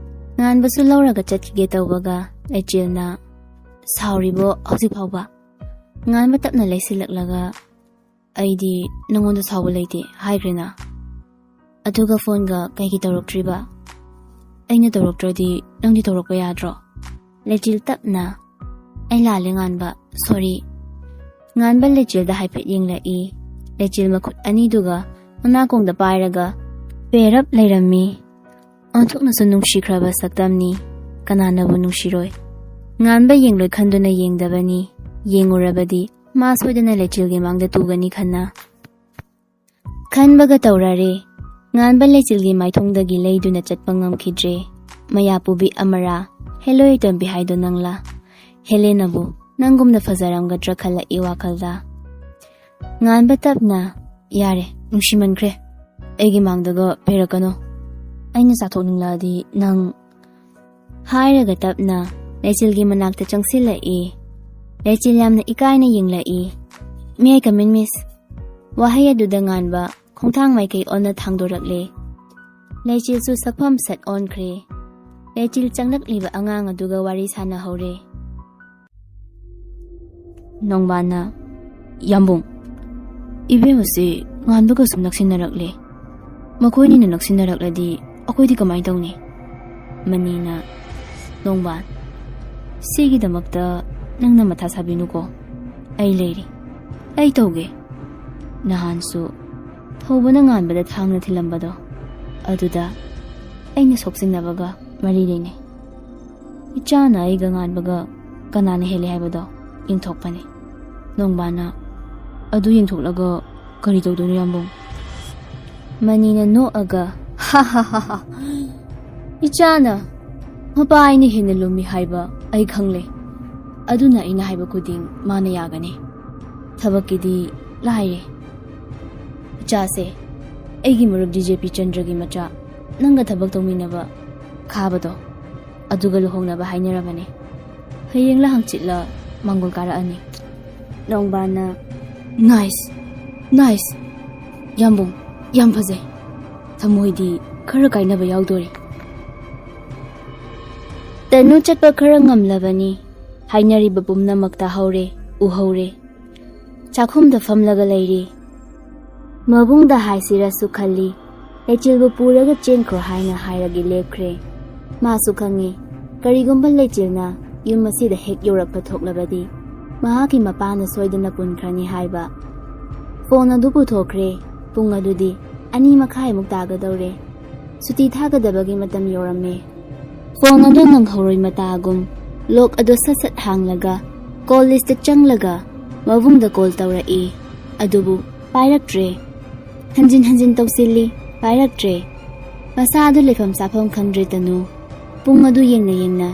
ꯉꯥꯟꯕꯁꯨ ꯂꯧꯔꯒ ꯆꯠꯈꯤꯒꯦ ꯇꯧꯕꯒ ꯂꯩꯆꯤꯜꯅ, "ꯁꯥꯎꯔꯤꯕꯣ ꯍꯧꯖꯤꯛ ꯐꯥꯎꯕ?" ꯉꯥꯟꯕ ꯇꯞꯅ ꯂꯩꯁꯤꯜꯂꯛꯂꯒ, "ꯑꯩꯗꯤ ꯅꯪꯉꯣꯟꯗ ꯁꯥꯎꯕ ꯂꯩꯇꯦ ꯍꯥꯏꯈ꯭ꯔꯦꯅ꯫ ꯑꯗꯨꯒ ꯐꯣꯟꯒ ꯀꯩꯒꯤ ꯇꯧꯔꯛꯇ꯭ꯔꯤꯕ?" "ꯑꯩꯅ ꯇꯧꯔꯛꯇ꯭ꯔꯗꯤ ꯅꯪꯗꯤ ꯇꯧꯔꯛꯄ ꯌꯥꯗ꯭ꯔꯣ?" ꯂꯩꯆꯤꯜ ꯇꯞꯅ, "ꯑꯩ ꯂꯥꯜꯂꯦ ꯉꯥꯟꯕ, ꯁꯣꯔꯤ꯫" ꯉꯥꯟꯕ ꯂꯩꯆꯤꯜꯗ ꯍꯥꯏꯐꯦꯠ ꯌꯦꯡꯂꯛꯏ꯫ ꯂꯩꯆꯤꯜ ꯃꯈꯨꯠ ꯑꯅꯤꯗꯨꯒ ꯃꯅꯥꯀꯣꯡꯗ ꯄꯥꯏꯔꯒ ꯄꯦꯔꯞ ꯂꯩꯔꯝꯃꯤ꯫ ꯑꯣꯟꯊꯣꯛꯅꯁꯨ ꯅꯨꯡꯁꯤꯈ꯭ꯔꯕ ꯁꯛꯇꯝꯅꯤ꯫ ꯀꯅꯥꯅꯕꯨ ꯅꯨꯡꯁꯤꯔꯣꯏ? ꯉꯥꯟꯕ ꯌꯦꯡꯂꯣꯏ ꯈꯟꯗꯨꯅ ꯌꯦꯡꯗꯕꯅꯤ꯫ ꯌꯦꯡꯉꯨꯔꯕꯗꯤ ꯃꯥ ꯁꯣꯏꯗꯅ ꯂꯩꯆꯤꯜꯒꯤ ꯃꯥꯡꯗ ꯇꯨꯒꯅꯤ ꯈꯟꯅ꯫ ꯈꯟꯕꯒ ꯇꯧꯔꯔꯦ꯫ ꯉꯥꯟꯕ ꯂꯩꯆꯤꯜꯒꯤ ꯃꯥꯏꯊꯣꯡꯗꯒꯤ ꯂꯩꯗꯨꯅ ꯆꯠꯄ ꯉꯝꯈꯤꯗ꯭ꯔꯦ꯫ ꯃꯌꯥ ꯄꯨꯕꯤ ꯑꯃꯔꯥ, ꯍꯦꯂꯣꯏ ꯇꯣꯝꯕꯤ ꯍꯥꯏꯗꯣ ꯅꯪꯂꯥ? ꯍꯦꯂꯦꯅꯕꯨ ꯅꯪꯒꯨꯝꯅ ꯐꯖꯔꯝꯒꯗ꯭ꯔꯥ ꯈꯜꯂꯛꯏ ꯋꯥꯈꯜꯗ꯫ ꯉꯥꯟꯕ ꯇꯞꯅ, "ꯌꯥꯔꯦ, ꯅꯨꯡꯁꯤꯃꯟꯈ꯭ꯔꯦ꯫ ꯑꯩꯒꯤ ꯃꯥꯡꯗꯒ ꯄꯦꯔꯛꯀꯅꯨ꯫ ꯑꯩꯅ ꯆꯥꯊꯣꯛꯅꯤꯡꯂꯛꯑꯗꯤ ꯅꯪ꯫" ꯍꯥꯏꯔꯒ ꯇꯞꯅ ꯂꯩꯆꯤꯜꯒꯤ ꯃꯅꯥꯛꯇ ꯆꯪꯁꯤꯜꯂꯛꯏ꯫ ꯂꯩꯆꯤꯜ ꯌꯥꯝꯅ ꯏꯀꯥꯏꯅ ꯌꯦꯡꯂꯛꯏ꯫ "May I come in, miss?" ꯋꯥꯍꯩ ꯑꯗꯨꯗ ꯉꯥꯟꯕ ꯈꯣꯡꯊꯥꯡ ꯃꯥꯏꯀꯩ ꯑꯣꯟꯅ ꯊꯥꯡꯗꯣꯔꯛꯂꯦ꯫ ꯂꯩꯆꯤꯜꯁꯨ ꯁꯛꯐꯝ ꯁꯠ ꯑꯣꯟꯈ꯭ꯔꯦ꯫ ꯂꯩꯆꯤꯜ ꯆꯪꯂꯛꯂꯤꯕ ꯑꯉꯥꯡ ꯑꯗꯨꯒ ꯋꯥꯔꯤ ꯁꯥꯟꯅꯍꯧꯔꯦ꯫ ꯅꯣꯡꯕꯥꯟꯅ, "ꯌꯥꯝꯕꯨꯡ, ꯏꯕꯦꯝꯃꯁꯤ ꯉꯥꯟꯕꯒ ꯁꯨꯝ ꯅꯛꯁꯤꯟꯅꯔꯛꯂꯦ꯫ ꯃꯈꯣꯏꯅꯤꯅ ꯅꯛꯁꯤꯟꯅꯔꯛꯂꯗꯤ ꯑꯩꯈꯣꯏꯗꯤ ꯀꯃꯥꯏꯅ ꯇꯧꯅꯤ? ꯃꯅꯤꯅ, "ꯅꯣꯡꯕꯥꯟ, ꯁꯤꯒꯤꯗꯃꯛꯇ ꯅꯪꯅ ꯃꯊꯥ ꯁꯥꯕꯤꯅꯨꯀꯣ꯫ ꯑꯩ ꯂꯩꯔꯤ꯫ ꯑꯩ ꯇꯧꯒꯦ꯫ ꯅꯍꯥꯟꯁꯨ ꯊꯧꯕꯅ ꯉꯥꯟꯕꯗ ꯊꯥꯡꯅ ꯊꯤꯜꯂꯝꯕꯗꯣ, ꯑꯗꯨꯗ ꯑꯩꯅ ꯁꯣꯛꯆꯤꯟꯅꯕꯒ ꯃꯔꯤ ꯂꯩꯅꯩ꯫ ꯏꯆꯥꯅ ꯑꯩꯒ ꯉꯥꯟꯕꯒ ꯀꯅꯥꯅ ꯍꯦꯜꯂꯤ ꯍꯥꯏꯕꯗꯣ ꯌꯦꯡꯊꯣꯛꯄꯅꯤ꯫" ꯅꯣꯡꯕꯥꯟꯅ, "ꯑꯗꯨ ꯌꯦꯡꯊꯣꯛꯂꯒ ꯀꯔꯤ ꯇꯧꯗꯣꯏꯅꯣ, ꯌꯥꯝꯕꯨꯡ?" ꯃꯅꯤꯅ ꯅꯣꯛꯑꯒ, "ꯍꯥ ꯍꯥ ꯍꯥ ꯍꯥ, ꯏꯆꯥꯅ ꯃꯄꯥ ꯑꯩꯅ ꯍꯦꯟꯅ ꯂꯨꯝꯃꯤ ꯍꯥꯏꯕ ꯑꯩ ꯈꯪꯂꯦ꯫ ꯑꯗꯨꯅ ꯑꯩꯅ ꯍꯥꯏꯕ ꯈꯨꯗꯤꯡ ꯃꯥꯅ ꯌꯥꯒꯅꯤ꯫ ꯊꯕꯛꯀꯤꯗꯤ ꯂꯥꯏꯔꯦ꯫ ꯏꯆꯥꯁꯦ, ꯑꯩꯒꯤ ꯃꯔꯨꯞ ꯗꯤ ꯖꯦ ꯄꯤ ꯆꯟꯗ꯭ꯔꯒꯤ ꯃꯆꯥ, ꯅꯪꯒ ꯊꯕꯛ ꯇꯧꯃꯤꯟꯅꯕ ꯈꯥꯕꯗꯣ, ꯑꯗꯨꯒ ꯂꯨꯍꯣꯡꯅꯕ ꯍꯥꯏꯅꯔꯕꯅꯦ꯫ ꯍꯌꯦꯡꯂ ꯍꯪꯆꯤꯠꯂ ꯃꯥꯡꯒꯣꯜ ꯀꯥꯔꯛꯑꯅꯤ꯫" ꯅꯣꯡꯕꯥꯟꯅ, "ꯅꯥꯏꯁ, ꯅꯥꯏꯁ, ꯌꯥꯝꯕꯨꯡ, ꯌꯥꯝ ꯐꯖꯩ꯫ ꯊꯃꯣꯏꯗꯤ ꯈꯔ ꯀꯥꯏꯅꯕ ꯌꯥꯎꯗꯣꯔꯤ꯫" ꯇꯅꯨ ꯆꯠꯄ ꯈꯔ ꯉꯝꯂꯕꯅꯤ꯫ ꯍꯥꯏꯅꯔꯤꯕ ꯄꯨꯝꯅꯃꯛ ꯇꯥꯍꯧꯔꯦ, ꯎꯍꯧꯔꯦ꯫ ꯆꯥꯛꯈꯨꯝꯗ ꯐꯝꯂꯒ ꯂꯩꯔꯤ꯫ ꯃꯕꯨꯡꯗ ꯍꯥꯏꯁꯤꯔꯁꯨ ꯈꯜꯂꯤ꯫ ꯂꯩꯆꯤꯜꯕꯨ ꯄꯨꯔꯒ ꯆꯦꯟꯈ꯭ꯔꯣ ꯍꯥꯏꯅ ꯍꯥꯏꯔꯒꯦ ꯂꯦꯞꯈ꯭ꯔꯦ꯫ ꯃꯥꯁꯨ ꯈꯪꯉꯤ, ꯀꯔꯤꯒꯨꯝꯕ ꯂꯩꯆꯤꯜꯅ ꯌꯨꯝ ꯑꯁꯤꯗ ꯍꯦꯛ ꯌꯧꯔꯛꯄ ꯊꯣꯛꯂꯕꯗꯤ ꯃꯍꯥꯛꯀꯤ ꯃꯄꯥꯅ ꯁꯣꯏꯗꯅ ꯄꯨꯟꯈ꯭ꯔꯅꯤ ꯍꯥꯏꯕ꯫ ꯐꯣꯟ ꯑꯗꯨ ꯄꯨꯊꯣꯛꯈ꯭ꯔꯦ꯫ ꯄꯨꯡ ꯑꯗꯨꯗꯤ ꯑꯅꯤ ꯃꯈꯥꯏꯃꯨꯛ ꯇꯥꯒꯗꯧꯔꯦ꯫ ꯁꯨꯇꯤ ꯊꯥꯒꯗꯕꯒꯤ ꯃꯇꯝ ꯌꯧꯔꯝꯃꯦ꯫ ꯐꯣꯟ ꯑꯗꯨ ꯅꯪꯍꯧꯔꯣꯏ ꯃꯇꯥꯒꯨꯝ ꯂꯣꯛ ꯑꯗꯨ ꯁꯠ ꯁꯠ ꯍꯥꯡꯂꯒ ꯀꯣꯜ ꯂꯤꯁꯇ ꯆꯪꯂꯒ ꯃꯕꯨꯡꯗ ꯀꯣꯜ ꯇꯧꯔꯛꯏ꯫ ꯑꯗꯨꯕꯨ ꯄꯥꯏꯔꯛꯇ꯭ꯔꯦ꯫ ꯍꯟꯖꯤꯟ ꯍꯟꯖꯤꯟ ꯇꯧꯁꯤꯜꯂꯤ, ꯄꯥꯏꯔꯛꯇ꯭ꯔꯦ꯫ ꯃꯁꯥꯗꯨ ꯂꯩꯐꯝ ꯆꯥꯐꯝ ꯈꯪꯗ꯭ꯔꯦ ꯇꯅꯨ꯫ ꯄꯨꯡ ꯑꯗꯨ ꯌꯦꯡꯅ ꯌꯦꯡꯅ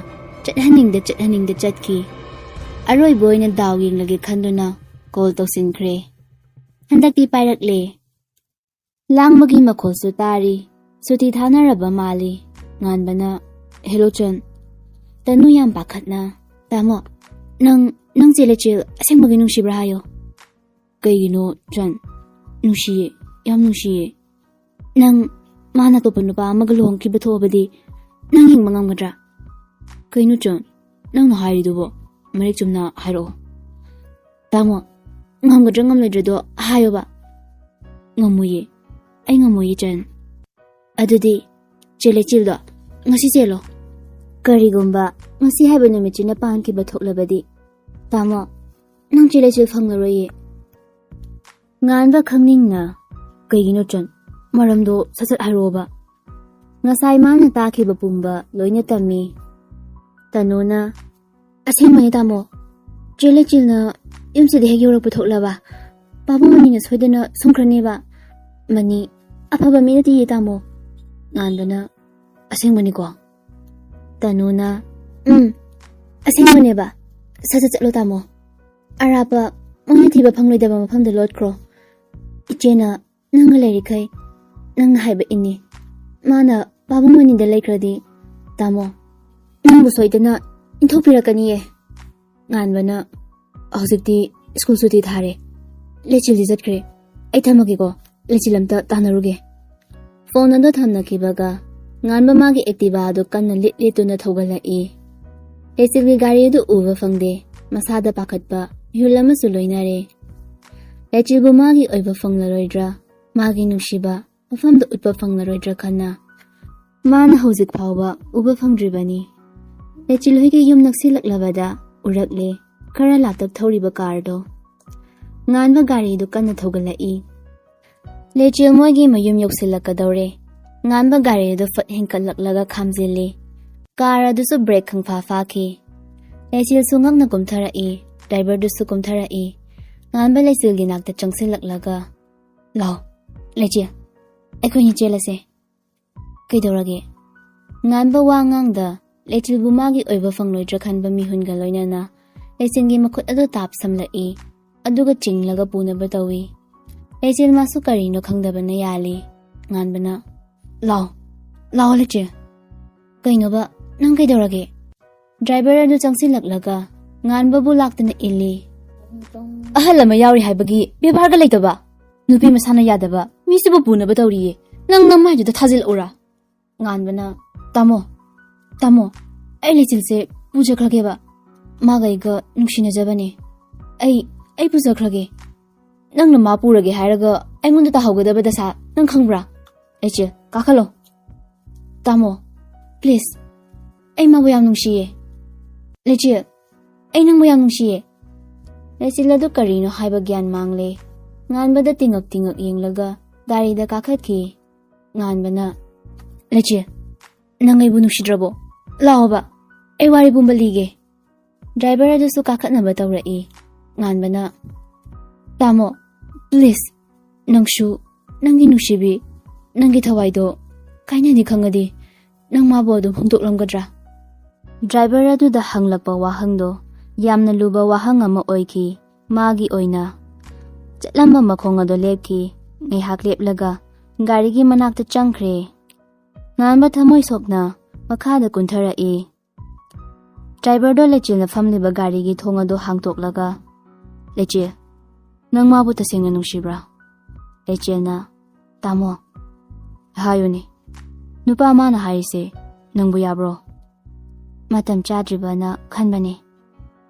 ꯆꯠꯍꯟꯅꯤꯡꯗ ꯆꯠꯍꯟꯅꯤꯡꯗ ꯆꯠꯈꯤ꯫ ꯑꯔꯣꯏꯕ ꯑꯣꯏꯅ ꯗꯥꯎ ꯌꯦꯡꯂꯒꯦ ꯈꯟꯗꯨꯅ ꯀꯣꯜ ꯇꯧꯁꯤꯟꯈ꯭ꯔꯦ꯫ ꯍꯟꯗꯛꯇꯤ ꯄꯥꯏꯔꯛꯂꯦ꯫ ꯂꯥꯡꯕꯒꯤ ꯃꯈꯣꯜꯁꯨ ꯇꯥꯔꯤ꯫ ꯁꯨꯇꯤ ꯊꯥꯅꯔꯕ ꯃꯥꯜꯂꯤ꯫ ꯉꯥꯟꯕꯅ, "ꯍꯦꯂꯣ ꯆꯟ꯫" ꯇꯅꯨ ꯌꯥꯝ ꯄꯥꯈꯠꯅ, "ꯇꯥꯃꯣ, ꯅꯪ, ꯅꯪ ꯆꯦ ꯂꯩꯆꯦꯜ ꯑꯁꯦꯡꯕꯒꯤ ꯅꯨꯡꯁꯤꯕ꯭ꯔꯥ ꯍꯥꯏꯌꯣ꯫" "ꯀꯩꯒꯤꯅꯣ ꯆꯟ? ꯅꯨꯡꯁꯤꯌꯦ, ꯌꯥꯝ ꯅꯨꯡꯁꯤꯌꯦ꯫ ꯅꯪ, ꯃꯥꯅ ꯑꯇꯣꯞꯄ ꯅꯨꯄꯥ ꯑꯃꯒ ꯂꯨꯍꯣꯡꯈꯤꯕ ꯊꯣꯛꯑꯕꯗꯤ ꯅꯪ ꯌꯦꯡꯕ ꯉꯝꯒꯗ꯭ꯔꯥ?" "ꯀꯩꯅꯣ ꯆꯟ, ꯅꯪꯅ ꯍꯥꯏꯔꯤꯗꯨꯕꯣ? ꯃꯔꯤꯛ ꯆꯨꯝꯅ ꯍꯥꯏꯔꯛꯑꯣ꯫" "ꯇꯥꯃꯣ, ꯉꯝꯒꯗ꯭ꯔꯥ ꯉꯝꯂꯣꯏꯗ꯭ꯔꯥꯗꯣ ꯍꯥꯏꯌꯣꯕ꯫" "ꯉꯝꯃꯣꯏꯌꯦ, ꯑꯩ ꯉꯝꯃꯣꯏꯌꯦ, ꯆꯟ꯫" "ꯑꯗꯨꯗꯤ ꯆꯦ ꯂꯩꯆꯤꯜꯗꯣ ꯉꯁꯤ ꯆꯦꯜꯂꯣ꯫ ꯀꯔꯤꯒꯨꯝꯕ ꯉꯁꯤ ꯍꯥꯏꯕ ꯅꯨꯃꯤꯠꯁꯤꯅ ꯄꯥꯟꯈꯤꯕ ꯊꯣꯛꯂꯕꯗꯤ, ꯇꯥꯃꯣ, ꯅꯪ ꯆꯦ ꯂꯩꯆꯤꯜ ꯐꯪꯂꯔꯣꯏꯌꯦ꯫" ꯉꯥꯟꯕ ꯈꯪꯅꯤꯡꯅ, "ꯀꯩꯒꯤꯅꯣ ꯆꯟ? ꯃꯔꯝꯗꯣ ꯁꯠ ꯁꯠ ꯍꯥꯏꯔꯛꯑꯣꯕ꯫" ꯉꯁꯥꯏ ꯃꯥꯅ ꯇꯥꯈꯤꯕ ꯄꯨꯝꯕ ꯂꯣꯏꯅ ꯇꯝꯃꯤ꯫ ꯇꯅꯨꯅ, "ꯑꯁꯦꯡꯕꯅꯦ ꯇꯥꯃꯣ, ꯆꯦ ꯂꯩꯆꯤꯜꯅ ꯌꯨꯝꯁꯤꯗ ꯍꯦꯛ ꯌꯧꯔꯛꯄ ꯊꯣꯛꯂꯕ, ꯄꯥꯕꯨꯡ ꯃꯅꯤꯅ ꯁꯣꯏꯗꯅ ꯁꯨꯝꯈ꯭ꯔꯅꯦꯕ꯫ ꯃꯅꯤ ꯑꯐꯕ ꯃꯤ ꯅꯠꯇꯤꯌꯦ ꯇꯥꯃꯣ꯫" ꯉꯥꯟꯕꯅ, "ꯑꯁꯦꯡꯕꯅꯤꯀꯣ?" ꯇꯅꯨꯅ, "ꯎꯝ, ꯑꯁꯦꯡꯕꯅꯦꯕ꯫ ꯁꯠ ꯁꯠ ꯆꯠꯂꯣ ꯇꯥꯃꯣ꯫ ꯑꯔꯥꯞꯄ ꯃꯣꯏꯅ ꯊꯤꯕ ꯐꯪꯂꯣꯏꯗꯕ ꯃꯐꯝꯗ ꯂꯣꯠꯈ꯭ꯔꯣ꯫ ꯏꯆꯦꯅ ꯅꯪꯒ ꯂꯩꯔꯤꯈꯩ ꯅꯪꯅ ꯍꯥꯏꯕ ꯏꯟꯅꯤ꯫ ꯃꯥꯅ ꯄꯥꯕꯨꯡ ꯃꯅꯤꯗ ꯂꯩꯈ꯭ꯔꯗꯤ, ꯇꯥꯃꯣ, ꯅꯪꯕꯨ ꯁꯣꯏꯗꯅ ꯏꯟꯊꯣꯛꯄꯤꯔꯛꯀꯅꯤꯌꯦ꯫" ꯉꯥꯟꯕꯅ, "ꯍꯧꯖꯤꯛꯇꯤ ꯁ꯭ꯀꯨꯜ ꯁꯨꯇꯤ ꯊꯥꯔꯦ꯫ ꯂꯩꯆꯤꯜꯗꯤ ꯆꯠꯈ꯭ꯔꯦ꯫ ꯑꯩ ꯊꯝꯃꯒꯦꯀꯣ꯫ ꯂꯩꯆꯤꯜ ꯑꯝꯇ ꯇꯥꯟꯅꯔꯨꯒꯦ꯫" ꯐꯣꯟ ꯑꯗꯨ ꯊꯝꯅꯈꯤꯕꯒ ꯉꯥꯟꯕ ꯃꯥꯒꯤ ꯑꯦꯛꯇꯤꯚꯥ ꯑꯗꯨ ꯀꯟꯅ ꯂꯤꯠ ꯂꯤꯠꯇꯨꯅ ꯊꯧꯒꯠꯂꯛꯏ꯫ ꯂꯩꯆꯤꯜꯒꯤ ꯒꯥꯔꯤ ꯑꯗꯨ ꯎꯕ ꯐꯪꯗꯦ꯫ ꯃꯁꯥꯗ ꯄꯥꯈꯠꯄ ꯃꯤꯍꯨꯜ ꯑꯃꯁꯨ ꯂꯣꯏꯅꯔꯦ꯫ ꯂꯩꯆꯤꯜꯕꯨ ꯃꯥꯒꯤ ꯑꯣꯏꯕ ꯐꯪꯂꯔꯣꯏꯗ꯭ꯔꯥ? ꯃꯥꯒꯤ ꯅꯨꯡꯁꯤꯕ ꯃꯐꯝꯗ ꯎꯠꯄ ꯐꯪꯂꯔꯣꯏꯗ꯭ꯔꯥ ꯈꯟꯅ ꯃꯥꯅ ꯍꯧꯖꯤꯛ ꯐꯥꯎꯕ ꯎꯕ ꯐꯪꯗ꯭ꯔꯤꯕꯅꯤ꯫ ꯂꯩꯆꯤꯜ ꯍꯣꯏꯒꯤ ꯌꯨꯝ ꯅꯛꯁꯤꯜꯂꯛꯂꯕꯗ ꯎꯔꯛꯂꯦ ꯈꯔ ꯂꯥꯞꯇꯛ ꯊꯧꯔꯤꯕ ꯀꯥꯔꯗꯣ꯫ ꯉꯥꯟꯕ ꯒꯥꯔꯤꯗꯨ ꯀꯟꯅ ꯊꯧꯒꯠꯂꯛꯏ꯫ ꯂꯩꯆꯤꯜ ꯃꯣꯏꯒꯤ ꯃꯌꯨꯝ ꯌꯧꯁꯤꯜꯂꯛꯀꯗꯧꯔꯦ꯫ ꯉꯥꯟꯕ ꯒꯥꯔꯤꯗꯨ ꯐꯠ ꯍꯦꯟꯀꯠꯂꯛꯂꯒ ꯈꯥꯝꯖꯤꯜꯂꯤ꯫ ꯀꯥꯔ ꯑꯗꯨꯁꯨ ꯕ꯭ꯔꯦꯛ ꯈꯪꯐꯥ ꯐꯥꯈꯤ꯫ ꯂꯩꯆꯤꯜꯁꯨ ꯉꯛꯅ ꯀꯨꯝꯊꯔꯛꯏ꯫ ꯗ꯭ꯔꯥꯏꯚꯔꯗꯨꯁꯨ ꯀꯨꯝꯊꯔꯛꯏ꯫ ꯉꯥꯟꯕ ꯂꯩꯆꯤꯜꯒꯤ ꯅꯥꯛꯇ ꯆꯪꯁꯤꯜꯂꯛꯂꯒ, "ꯂꯥꯎ, ꯂꯩꯆꯤꯜ, ꯑꯩꯈꯣꯏꯅꯤ ꯆꯦꯜꯂꯁꯦ꯫" "ꯀꯩꯗꯧꯔꯒꯦ?" ꯉꯥꯟꯕ ꯋꯥ ꯉꯥꯡꯗ ꯂꯩꯆꯤꯜꯕꯨ ꯃꯥꯒꯤ ꯑꯣꯏꯕ ꯐꯪꯂꯣꯏꯗ꯭ꯔꯥ ꯈꯟꯕ ꯃꯤꯍꯨꯟꯒ ꯂꯣꯏꯅꯅ ꯂꯩꯆꯤꯜꯒꯤ ꯃꯈꯨꯠ ꯑꯗꯨ ꯇꯥꯞ ꯁꯝꯂꯛꯏ, ꯑꯗꯨꯒ ꯆꯤꯡꯂꯒ ꯄꯨꯅꯕ ꯇꯧꯏ꯫ ꯂꯩꯆꯤꯜ ꯃꯥꯁꯨ ꯀꯔꯤꯅꯣ ꯈꯪꯗꯕꯅ ꯌꯥꯜꯂꯤ꯫ ꯉꯥꯟꯕꯅ, "ꯂꯥꯎ, ꯂꯥꯎ ꯂꯩꯆꯤꯜ꯫ ꯀꯩꯅꯣꯕ, ꯅꯪ ꯀꯩꯗꯧꯔꯒꯦ?" ꯗ꯭ꯔꯥꯏꯚꯔ ꯑꯗꯨ ꯆꯪꯁꯤꯜꯂꯛꯂꯒ ꯉꯥꯟꯕꯕꯨ ꯂꯥꯛꯇꯨꯅ ꯏꯜꯂꯤ꯫ "ꯑꯍꯜ ꯑꯃ ꯌꯥꯎꯔꯤ ꯍꯥꯏꯕꯒꯤ ꯕꯦꯕꯥꯔꯒ ꯂꯩꯇꯕ, ꯅꯨꯄꯤ ꯃꯁꯥꯅ ꯌꯥꯗꯕ ꯃꯤꯁꯤꯕꯨ ꯄꯨꯅꯕ ꯇꯧꯔꯤꯌꯦ꯫ ꯅꯪ ꯅꯃꯥꯏꯗꯨꯗ ꯊꯥꯖꯤꯜꯂꯛꯎꯔꯥ?" ꯉꯥꯟꯕꯅ, "ꯇꯥꯃꯣ, ꯇꯥꯃꯣ, ꯑꯩ ꯂꯩꯆꯤꯜꯁꯦ ꯄꯨꯖꯈ꯭ꯔꯒꯦꯕ꯫ ꯃꯥꯒ ꯑꯩꯒ ꯅꯨꯡꯁꯤꯅꯖꯕꯅꯦ꯫ ꯑꯩ, ꯑꯩ ꯄꯨꯖꯈ꯭ꯔꯒꯦ꯫" ꯅꯪꯅ ꯃꯥ ꯄꯨꯔꯒꯦ ꯍꯥꯏꯔꯒ ꯑꯩꯉꯣꯟꯗ ꯇꯥꯍꯧꯒꯗꯕ ꯗꯁꯥ ꯅꯪ ꯈꯪꯕ꯭ꯔꯥ? ꯂꯩꯆꯤꯜ, ꯀꯥꯈꯠꯂꯣ꯫ ꯇꯥꯃꯣ, please, ꯑꯩ ꯃꯥꯕꯨ ꯌꯥꯝ ꯅꯨꯡꯁꯤꯌꯦ꯫ ꯂꯩꯆꯤꯜ, ꯑꯩ ꯅꯪꯕꯨ ꯌꯥꯝ ꯅꯨꯡꯁꯤꯌꯦ꯫ ꯂꯩꯆꯤꯜ ꯑꯗꯨ ꯀꯔꯤꯅꯣ ꯍꯥꯏꯕ ꯒ꯭ꯌꯥꯟ ꯃꯥꯡꯂꯦ꯫ ꯉꯥꯟꯕꯗ ꯇꯤꯡꯉꯛ ꯇꯤꯡꯉꯛ ꯌꯦꯡꯂꯒ ꯒꯥꯔꯤꯗ ꯀꯥꯈꯠꯈꯤ꯫ ꯉꯥꯟꯕꯅ, "ꯂꯩꯆꯤꯜ, ꯅꯪ ꯑꯩꯕꯨ ꯅꯨꯡꯁꯤꯗ꯭ꯔꯕꯣ? ꯂꯥꯛꯑꯣꯕ, ꯑꯩ ꯋꯥꯔꯤ ꯄꯨꯝꯕ ꯂꯤꯒꯦ꯫" ꯗ꯭ꯔꯥꯏꯚꯔ ꯑꯗꯨꯁꯨ ꯀꯥꯈꯠꯅꯕ ꯇꯧꯔꯛꯏ꯫ ꯉꯥꯟꯕꯅ, "ꯇꯥꯃꯣ, please, ꯅꯪꯁꯨ ꯅꯪꯒꯤ ꯅꯨꯡꯁꯤꯕꯤ, ꯅꯪꯒꯤ ꯊꯋꯥꯏꯗꯣ ꯀꯥꯏꯅꯅꯤ ꯈꯪꯉꯗꯤ ꯅꯪ ꯃꯥꯕꯨ ꯑꯗꯨꯝ ꯍꯨꯟꯗꯣꯛꯂꯝꯒꯗ꯭ꯔꯥ?" ꯗ꯭ꯔꯥꯏꯚꯔ ꯑꯗꯨꯗ ꯍꯪꯂꯛꯄ ꯋꯥꯍꯪꯗꯣ ꯌꯥꯝꯅ ꯂꯨꯕ ꯋꯥꯍꯪ ꯑꯃ ꯑꯣꯏꯈꯤ꯫ ꯃꯥꯒꯤ ꯑꯣꯏꯅ ꯆꯠꯂꯝꯕ ꯃꯈꯣꯡ ꯑꯗꯨ ꯂꯦꯞꯈꯤ꯫ ꯉꯥꯏꯍꯥꯛ ꯂꯦꯞꯂꯒ ꯒꯥꯔꯤꯒꯤ ꯃꯅꯥꯛꯇ ꯆꯪꯈ꯭ꯔꯦ꯫ ꯉꯥꯟꯕ ꯊꯃꯣꯏ ꯁꯣꯛꯅ ꯃꯈꯥꯗ ꯀꯨꯟꯊꯔꯛꯏ꯫ ꯗ꯭ꯔꯥꯏꯚꯔꯗꯣ ꯂꯩꯆꯤꯜꯅ ꯐꯝꯂꯤꯕ ꯒꯥꯔꯤꯒꯤ ꯊꯣꯡ ꯑꯗꯨ ꯍꯥꯡꯇꯣꯛꯂꯒ, "ꯂꯩꯆꯤꯜ, ꯅꯪ ꯃꯥꯕꯨ ꯇꯁꯦꯡꯅ ꯅꯨꯡꯁꯤꯕ꯭ꯔꯥ?" ꯂꯩꯆꯤꯜꯅ, "ꯇꯥꯃꯣ, ꯍꯥꯏꯌꯨꯅꯦ, ꯅꯨꯄꯥ ꯑꯃꯅ ꯍꯥꯏꯔꯤꯁꯦ ꯅꯪꯕꯨ ꯌꯥꯕ꯭ꯔꯣ?" "ꯃꯇꯝ ꯆꯥꯗ꯭ꯔꯤꯕꯅ ꯈꯟꯕꯅꯦ꯫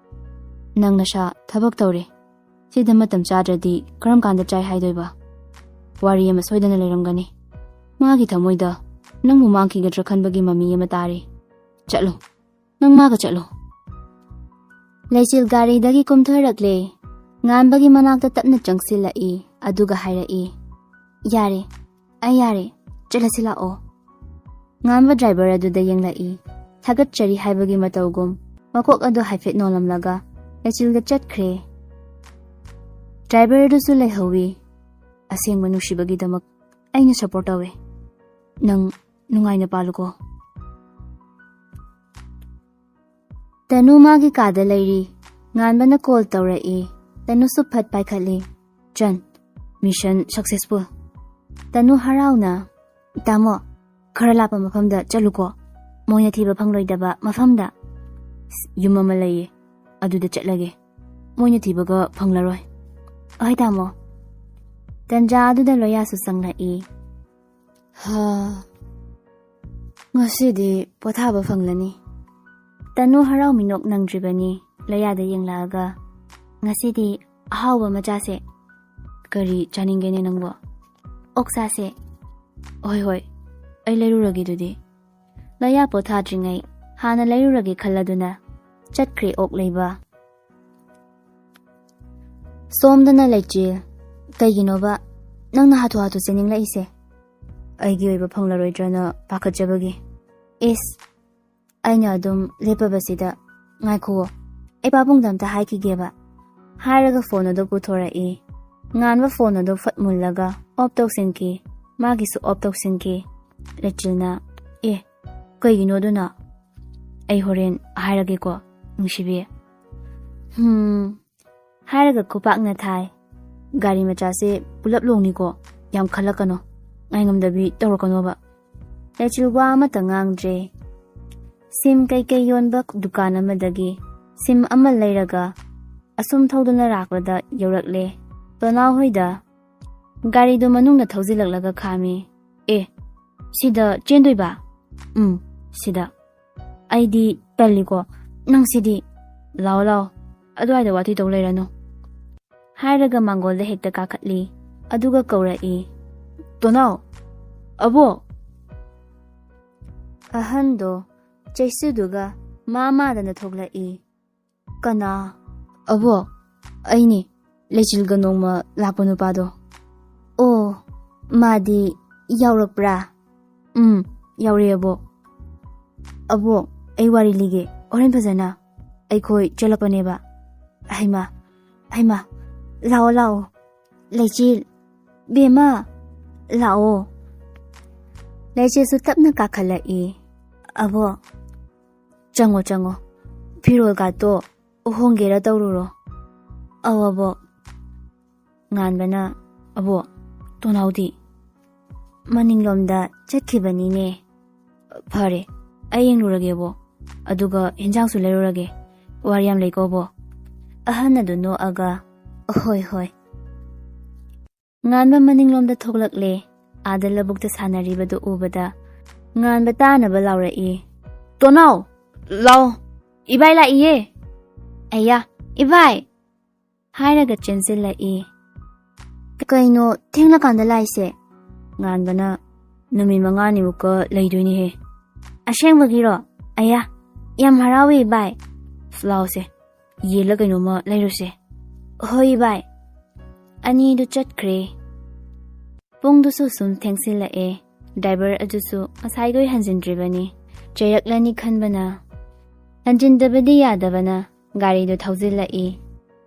ꯅꯪ ꯅꯁꯥ ꯊꯕꯛ ꯇꯧꯔꯦ꯫ ꯁꯤꯗ ꯃꯇꯝ ꯆꯥꯗ꯭ꯔꯗꯤ ꯀꯔꯝ ꯀꯥꯟꯗ ꯆꯥꯏ ꯍꯥꯏꯗꯣꯏꯕ? ꯋꯥꯔꯤ ꯑꯃ ꯁꯣꯏꯗꯅ ꯂꯩꯔꯝꯒꯅꯤ꯫ ꯃꯥꯒꯤ ꯊꯃꯣꯏꯗ ꯅꯪꯕꯨ ꯃꯥꯡꯈꯤꯒꯗ꯭ꯔꯥ ꯈꯟꯕꯒꯤ ꯃꯃꯤ ꯑꯃ ꯇꯥꯔꯤ꯫ ꯆꯠꯂꯣ, ꯅꯪ ꯃꯥꯒ ꯆꯠꯂꯣ꯫" ꯂꯩꯆꯤꯜ ꯒꯥꯔꯤꯗꯒꯤ ꯀꯨꯝꯊꯔꯛꯂꯦ꯫ ꯉꯥꯟꯕꯒꯤ ꯃꯅꯥꯛꯇ ꯇꯞꯅ ꯆꯪꯁꯤꯜꯂꯛꯏ, ꯑꯗꯨꯒ ꯍꯥꯏꯔꯛꯏ, "ꯌꯥꯔꯦ, ꯑꯩ ꯌꯥꯔꯦ, ꯆꯠꯂꯁꯤ ꯂꯥꯛꯑꯣ꯫" ꯉꯥꯟꯕ ꯗ꯭ꯔꯥꯏꯚꯔ ꯑꯗꯨꯗ ꯌꯦꯡꯂꯛꯏ꯫ ꯊꯥꯒꯠꯆꯔꯤ ꯍꯥꯏꯕꯒꯤ ꯃꯇꯧꯒꯨꯝ ꯃꯀꯣꯛ ꯑꯗꯨ ꯍꯥꯏꯐꯦꯠ ꯅꯣꯜꯂꯝꯂꯒ ꯂꯩꯆꯤꯜꯒ ꯆꯠꯈ꯭ꯔꯦ꯫ ꯗ꯭ꯔꯥꯏꯚꯔ ꯑꯗꯨꯁꯨ ꯂꯩꯍꯧꯋꯤ꯫ "ꯑꯁꯦꯡꯕ ꯅꯨꯡꯁꯤꯕꯒꯤꯗꯃꯛ ꯑꯩꯅ ꯁꯞꯄꯣꯔꯠ ꯇꯧꯋꯦ꯫ ꯅꯪ ꯅꯨꯡꯉꯥꯏꯅ ꯄꯥꯜꯂꯨꯀꯣ꯫" ꯇꯅꯨ ꯃꯥꯒꯤ ꯀꯥꯗ ꯂꯩꯔꯤ꯫ ꯉꯥꯟꯕꯅ ꯀꯣꯜ ꯇꯧꯔꯛꯏ꯫ ꯇꯅꯨꯁꯨ ꯐꯠ ꯄꯥꯏꯈꯠꯂꯤ꯫ "ꯆꯟ, ꯃꯤꯁꯟ ꯁꯛꯁꯦꯁꯐꯨꯜ꯫" ꯇꯅꯨ ꯍꯔꯥꯎꯅ, "ꯇꯥꯃꯣ, ꯈꯔ ꯂꯥꯞꯄ ꯃꯐꯝꯗ ꯆꯠꯂꯨꯀꯣ꯫ ꯃꯣꯏꯅ ꯊꯤꯕ ꯐꯪꯂꯣꯏꯗꯕ ꯃꯐꯝꯗ꯫" "ꯌꯨꯝ ꯑꯃ ꯂꯩꯌꯦ, ꯑꯗꯨꯗ ꯆꯠꯂꯒꯦ꯫ ꯃꯣꯏꯅ ꯊꯤꯕꯒ ꯐꯪꯂꯔꯣꯏ꯫" "ꯑꯍꯣꯏ ꯇꯥꯃꯣ꯫" ꯇꯟꯖꯥ ꯑꯗꯨꯗ ꯂꯣꯌꯥꯁꯨ ꯆꯪꯂꯛꯏ꯫ "ꯍꯥ, ꯉꯁꯤꯗꯤ ꯄꯣꯊꯥꯕ ꯐꯪꯂꯅꯤ꯫" ꯇꯅꯨ ꯍꯔꯥꯎ ꯃꯤꯅꯣꯛ ꯅꯪꯗ꯭ꯔꯤꯕꯅꯤ꯫ ꯂꯣꯌꯥꯗ ꯌꯦꯡꯂꯛꯑꯒ, "ꯉꯁꯤꯗꯤ ꯑꯍꯥꯎꯕ ꯑꯃ ꯆꯥꯁꯦ꯫ ꯀꯔꯤ ꯆꯥꯅꯤꯡꯒꯦꯅꯦ ꯅꯪꯕꯣ? ꯑꯣꯛꯁꯥꯁꯦ꯫ ꯍꯣꯏ ꯍꯣꯏ, ꯑꯩ ꯂꯩꯔꯨꯔꯒꯦ ꯑꯗꯨꯗꯤ꯫ ꯂꯌꯥ ꯄꯣꯊꯥꯗ꯭ꯔꯤꯉꯩ ꯍꯥꯟꯅ ꯂꯩꯔꯨꯔꯒꯦ ꯈꯜꯂꯗꯨꯅ ꯆꯠꯈ꯭ꯔꯦ ꯑꯣꯛ ꯂꯩꯕ꯫ ꯁꯣꯝꯗꯅ ꯂꯩꯆꯤꯜ, ꯀꯩꯒꯤꯅꯣꯕ ꯅꯪꯅ ꯍꯥꯊꯨ ꯍꯥꯊꯨ ꯆꯦꯟꯅꯤꯡꯂꯛꯏꯁꯦ? ꯑꯩꯒꯤ ꯑꯣꯏꯕ ꯐꯪꯂꯔꯣꯏꯗ꯭ꯔꯅ ꯄꯥꯈꯠꯆꯕꯒꯤ꯫ ꯏꯁ, ꯑꯩꯅ ꯑꯗꯨꯝ ꯂꯦꯞꯄꯕꯁꯤꯗ, ꯉꯥꯏꯈꯨꯑꯣ, ꯑꯩ ꯄꯥꯕꯨꯡꯗ ꯑꯝꯇ ꯍꯥꯏꯈꯤꯒꯦꯕ꯫ ꯍꯥꯏꯔꯒ ꯐꯣꯟ ꯑꯗꯨ ꯄꯨꯊꯣꯔꯛꯏ꯫ ꯉꯥꯟꯕ ꯐꯣꯟ ꯑꯗꯨ ꯐꯠ ꯃꯨꯜꯂꯒ ꯑꯣꯞ ꯇꯧꯁꯤꯟꯈꯤ꯫ ꯃꯥꯒꯤꯁꯨ ꯑꯣꯞ ꯇꯧꯁꯤꯟꯈꯤ꯫ ꯂꯩꯆꯤꯜꯅ, ꯑꯦ, ꯀꯩꯒꯤꯅꯣ ꯑꯗꯨꯅ? ꯑꯩ ꯍꯣꯔꯦꯟ ꯍꯥꯏꯔꯒꯦꯀꯣ, ꯅꯨꯡꯁꯤꯕꯤ꯫ ꯍꯝ꯫ ꯍꯥꯏꯔꯒ ꯈꯨꯄꯥꯛꯅ ꯊꯥꯏ꯫ ꯒꯥꯔꯤ ꯃꯆꯥꯁꯦ ꯄꯨꯂꯞ ꯂꯣꯡꯅꯤꯀꯣ, ꯌꯥꯝ ꯈꯜꯂꯛꯀꯅꯣ, ꯉꯥꯏꯉꯝꯗꯕꯤ ꯇꯧꯔꯛꯀꯅꯣꯕ꯫ ꯂꯩꯆꯤꯜ ꯋꯥ ꯑꯃꯠꯇ ꯉꯥꯡꯗ꯭ꯔꯦ꯫ ꯁꯤꯝ ꯀꯩꯀꯩ ꯌꯣꯟꯕ ꯗꯨꯀꯥꯟ ꯑꯃꯗꯒꯤ ꯁꯤꯝ ꯑꯃ ꯂꯩꯔꯒ ꯑꯁꯨꯝ ꯊꯧꯗꯨꯅ ꯂꯥꯛꯄꯗ ꯌꯧꯔꯛꯂꯦ ꯇꯣꯅꯥꯎ ꯍꯣꯏꯗ꯫ ꯒꯥꯔꯤꯗꯨ ꯃꯅꯨꯡꯗ ꯊꯧꯖꯤꯜꯂꯛꯂꯒ ꯈꯥꯝꯃꯤ꯫ ꯑꯦ, ꯁꯤꯗ ꯆꯦꯟꯗꯣꯏꯕ? ꯎꯝ, ꯁꯤꯗ꯫ ꯑꯩꯗꯤ ꯇꯜꯂꯤꯀꯣ, ꯅꯪꯁꯤꯗꯤ꯫ ꯂꯥꯛꯑꯣ ꯂꯥꯛꯑꯣ, ꯑꯗꯨꯋꯥꯏꯗ ꯋꯥꯊꯤ ꯇꯧ ꯂꯩꯔꯅꯨ꯫ ꯍꯥꯏꯔꯒ ꯃꯥꯡꯒꯣꯜꯗ ꯍꯦꯛꯇ ꯀꯥꯈꯠꯂꯤ꯫ ꯑꯗꯨꯒ ꯀꯧꯔꯛꯏ, ꯇꯣꯅꯥꯎ! ꯑꯕꯣꯛ! ꯑꯍꯟꯗꯣ ꯆꯩꯁꯨꯗꯨꯒ ꯃꯥ ꯃꯥꯗꯅ ꯊꯣꯛꯂꯛꯏ꯫ ꯀꯅꯥ? ꯑꯕꯣꯛ, ꯑꯩꯅꯤ, ꯂꯩꯆꯤꯜꯒ ꯅꯣꯡꯃ ꯂꯥꯛꯄ ꯅꯨꯄꯥꯗꯣ꯫ ꯑꯣ, ꯃꯥꯗꯤ ꯌꯥꯎꯔꯛꯄ꯭ꯔꯥ? ꯎꯝ, ꯌꯥꯎꯔꯛꯑꯦ ꯑꯕꯣꯛ꯫ ꯑꯕꯣꯛ, ꯑꯩ ꯋꯥꯔꯤ ꯂꯤꯒꯦ, ꯍꯣꯔꯦꯟ ꯐꯖꯅ꯫ ꯑꯩꯈꯣꯏ ꯆꯦꯜꯂꯛꯄꯅꯦꯕ꯫ ꯍꯩꯃꯥ, ꯍꯩꯃꯥ, ꯂꯥꯛꯑꯣ ꯂꯥꯛꯑꯣ꯫ ꯂꯩꯆꯤꯜ, ꯕꯦꯝꯃ, ꯂꯥꯛꯑꯣ꯫ ꯂꯩꯆꯤꯜꯁꯨ ꯇꯞꯅ ꯀꯥꯈꯠꯂꯛꯏ꯫ ꯑꯕꯣꯛ, ꯆꯪꯉꯣ ꯆꯪꯉꯣ, ꯐꯤꯔꯣꯜꯒꯥꯇꯣ ꯍꯣꯡꯒꯦꯔꯥ ꯇꯧꯔꯨꯔꯣ꯫ ꯑꯧ ꯑꯕꯣꯛ꯫ ꯉꯥꯟꯕꯅ, ꯑꯕꯣꯛ, ꯇꯣꯅꯥꯎꯗꯤ? ꯃꯅꯤꯡꯂꯣꯝꯗ ꯆꯠꯈꯤꯕꯅꯤꯅꯦ꯫ ꯐꯔꯦ, ꯑꯩ ꯌꯦꯡꯂꯨꯔꯒꯦ ꯑꯕꯣꯛ, ꯑꯗꯨꯒ ꯍꯤꯟꯖꯥꯡꯁꯨ ꯂꯩꯔꯨꯔꯒꯦ꯫ ꯋꯥꯔꯤ ꯌꯥꯝ ꯂꯩꯀꯣ ꯑꯕꯣꯛ꯫ ꯑꯍꯟ ꯑꯗꯨ ꯅꯣꯛꯑꯒ, ꯍꯣꯏ ꯍꯣꯏ꯫ ꯉꯥꯟꯕ ꯃꯅꯤꯡꯂꯣꯝꯗ ꯊꯣꯛꯂꯛꯂꯦ꯫ ꯑꯥꯗ ꯂꯧꯕꯨꯛꯇ ꯁꯥꯟꯅꯔꯤꯕꯗꯨ ꯎꯕꯗ ꯉꯥꯟꯕ ꯇꯥꯅꯕ ꯂꯥꯎꯔꯛꯏ, ꯇꯣꯅꯥꯎ, ꯂꯥꯎ, ꯏꯕꯥꯏ ꯂꯥꯛꯏꯌꯦ꯫ ꯑꯌꯥ, ꯏꯕꯥꯏ! ꯍꯥꯏꯔꯒ ꯆꯦꯟꯁꯤꯜꯂꯛꯏ꯫ "ꯀꯩꯅꯣ ꯊꯦꯡꯂꯀꯥꯟꯗ ꯂꯥꯛꯏꯁꯦ?" ꯉꯥꯟꯕꯅ, "ꯅꯨꯃꯤꯠ ꯃꯉꯥꯅꯤꯃꯨꯛꯀ ꯂꯩꯗꯣꯏꯅꯤꯍꯦ꯫" "ꯑꯁꯦꯡꯕꯒꯤꯔꯣ? ꯑꯌꯥ, ꯌꯥꯝ ꯍꯔꯥꯎꯏ ꯏꯕꯥꯏ꯫" "ꯂꯥꯎꯁꯦ, ꯌꯦꯜꯂ ꯀꯩꯅꯣꯝꯃ ꯂꯩꯔꯨꯁꯦ꯫" "ꯍꯣꯏ ꯏꯕꯥꯏ꯫" ꯑꯅꯤꯗꯨ ꯆꯠꯈ꯭ꯔꯦ꯫ ꯄꯨꯡꯗꯨꯁꯨ ꯁꯨꯝ ꯊꯦꯡꯁꯤꯜꯂꯛꯑꯦ꯫ ꯗ꯭ꯔꯥꯏꯚꯔ ꯑꯗꯨꯁꯨ ꯉꯁꯥꯏꯈꯣꯏ ꯍꯟꯖꯤꯟꯗ꯭ꯔꯤꯕꯅꯤ꯫ ꯆꯩꯔꯛꯂꯅꯤ ꯈꯟꯕꯅ, ꯍꯟꯖꯤꯟꯗꯕꯗꯤ ꯌꯥꯗꯕꯅ, ꯒꯥꯔꯤꯗꯨ ꯊꯧꯖꯤꯜꯂꯛꯏ꯫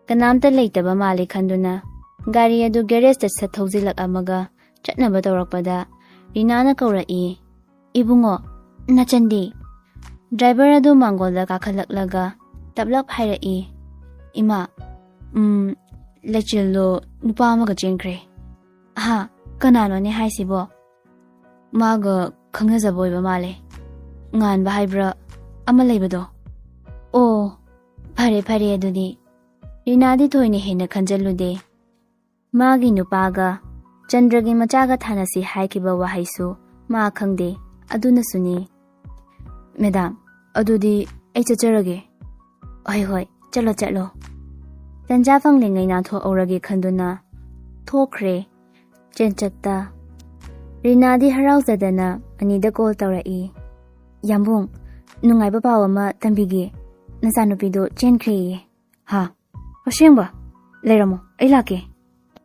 ꯀꯅꯥꯝꯇ ꯂꯩꯇꯕ ꯃꯥꯜꯂꯤ ꯈꯟꯗꯨꯅ ꯒꯥꯔꯤ ꯑꯗꯨ ꯒꯦꯔꯦꯖꯇ ꯁꯠ ꯊꯧꯖꯤꯜꯂꯛꯑꯝꯃꯒ ꯆꯠꯅꯕ ꯇꯧꯔꯛꯄꯗ ꯔꯤꯅꯥꯅ ꯀꯧꯔꯛꯏ, "ꯏꯕꯨꯡꯉꯣ, ꯅꯆꯟꯗꯤ?" ꯗ꯭ꯔꯥꯏꯚꯔ ꯑꯗꯨ ꯃꯥꯡꯒꯣꯜꯗ ꯀꯥꯈꯠꯂꯛꯂꯒ ꯇꯞꯂꯞ ꯍꯥꯏꯔꯛꯏ, "ꯏꯃꯥ, ꯎꯝ, ꯂꯩꯆꯤꯜꯗꯣ ꯅꯨꯄꯥ ꯑꯃꯒ ꯆꯦꯟꯈ꯭ꯔꯦ꯫" "ꯍꯥ? ꯀꯅꯥꯅꯣꯅꯦ ꯍꯥꯏꯁꯤꯕꯣ?" "ꯃꯥꯒ ꯈꯪꯅꯖꯕ ꯑꯣꯏꯕ ꯃꯥꯜꯂꯦ꯫ ꯉꯥꯟꯕ ꯍꯥꯏꯕ꯭ꯔꯥ ꯑꯃ ꯂꯩꯕꯗꯣ?" "ꯑꯣ, ꯐꯔꯦ ꯐꯔꯦ ꯑꯗꯨꯗꯤ꯫" ꯔꯤꯅꯥꯗꯤ ꯊꯣꯏꯅ ꯍꯦꯟꯅ ꯈꯟꯖꯜꯂꯨꯗꯦ꯫ ꯃꯥꯒꯤ ꯅꯨꯄꯥꯒ ꯆꯟꯗ꯭ꯔꯒꯤ ꯃꯆꯥꯒ ꯊꯥꯅꯁꯤ ꯍꯥꯏꯈꯤꯕ ꯋꯥꯍꯩꯁꯨ ꯃꯥ ꯈꯪꯗꯦ꯫ ꯑꯗꯨꯅꯁꯨꯅꯤ꯫ "ꯃꯦꯗꯥꯝ, ꯑꯗꯨꯗꯤ ꯑꯩ ꯆꯠꯆꯔꯒꯦ꯫" "ꯍꯣꯏ ꯍꯣꯏ, ꯆꯠꯂꯣ ꯆꯠꯂꯣ꯫" ꯇꯟꯖꯥ ꯐꯪꯂꯤꯉꯩ ꯅꯥꯟꯊꯣꯛꯍꯧꯔꯒꯦ ꯈꯟꯗꯨꯅ ꯊꯣꯛꯈ꯭ꯔꯦ꯫ ꯆꯦꯟꯆꯠꯇ ꯔꯤꯅꯥꯗꯤ ꯍꯔꯥꯎꯖꯗꯅ ꯑꯅꯤꯗ ꯀꯣꯜ ꯇꯧꯔꯛꯏ, "ꯌꯥꯝꯕꯨꯡ, ꯅꯨꯡꯉꯥꯏꯕ ꯄꯥꯎ ꯑꯃ ꯇꯝꯕꯤꯒꯦ꯫ ꯅꯆꯥꯅꯨꯄꯤꯗꯣ ꯆꯦꯟꯈ꯭ꯔꯦꯌꯦ꯫" "ꯍꯥ? ꯑꯁꯦꯡꯕ? ꯂꯩꯔꯝꯃꯣ, ꯑꯩ ꯂꯥꯛꯀꯦ꯫"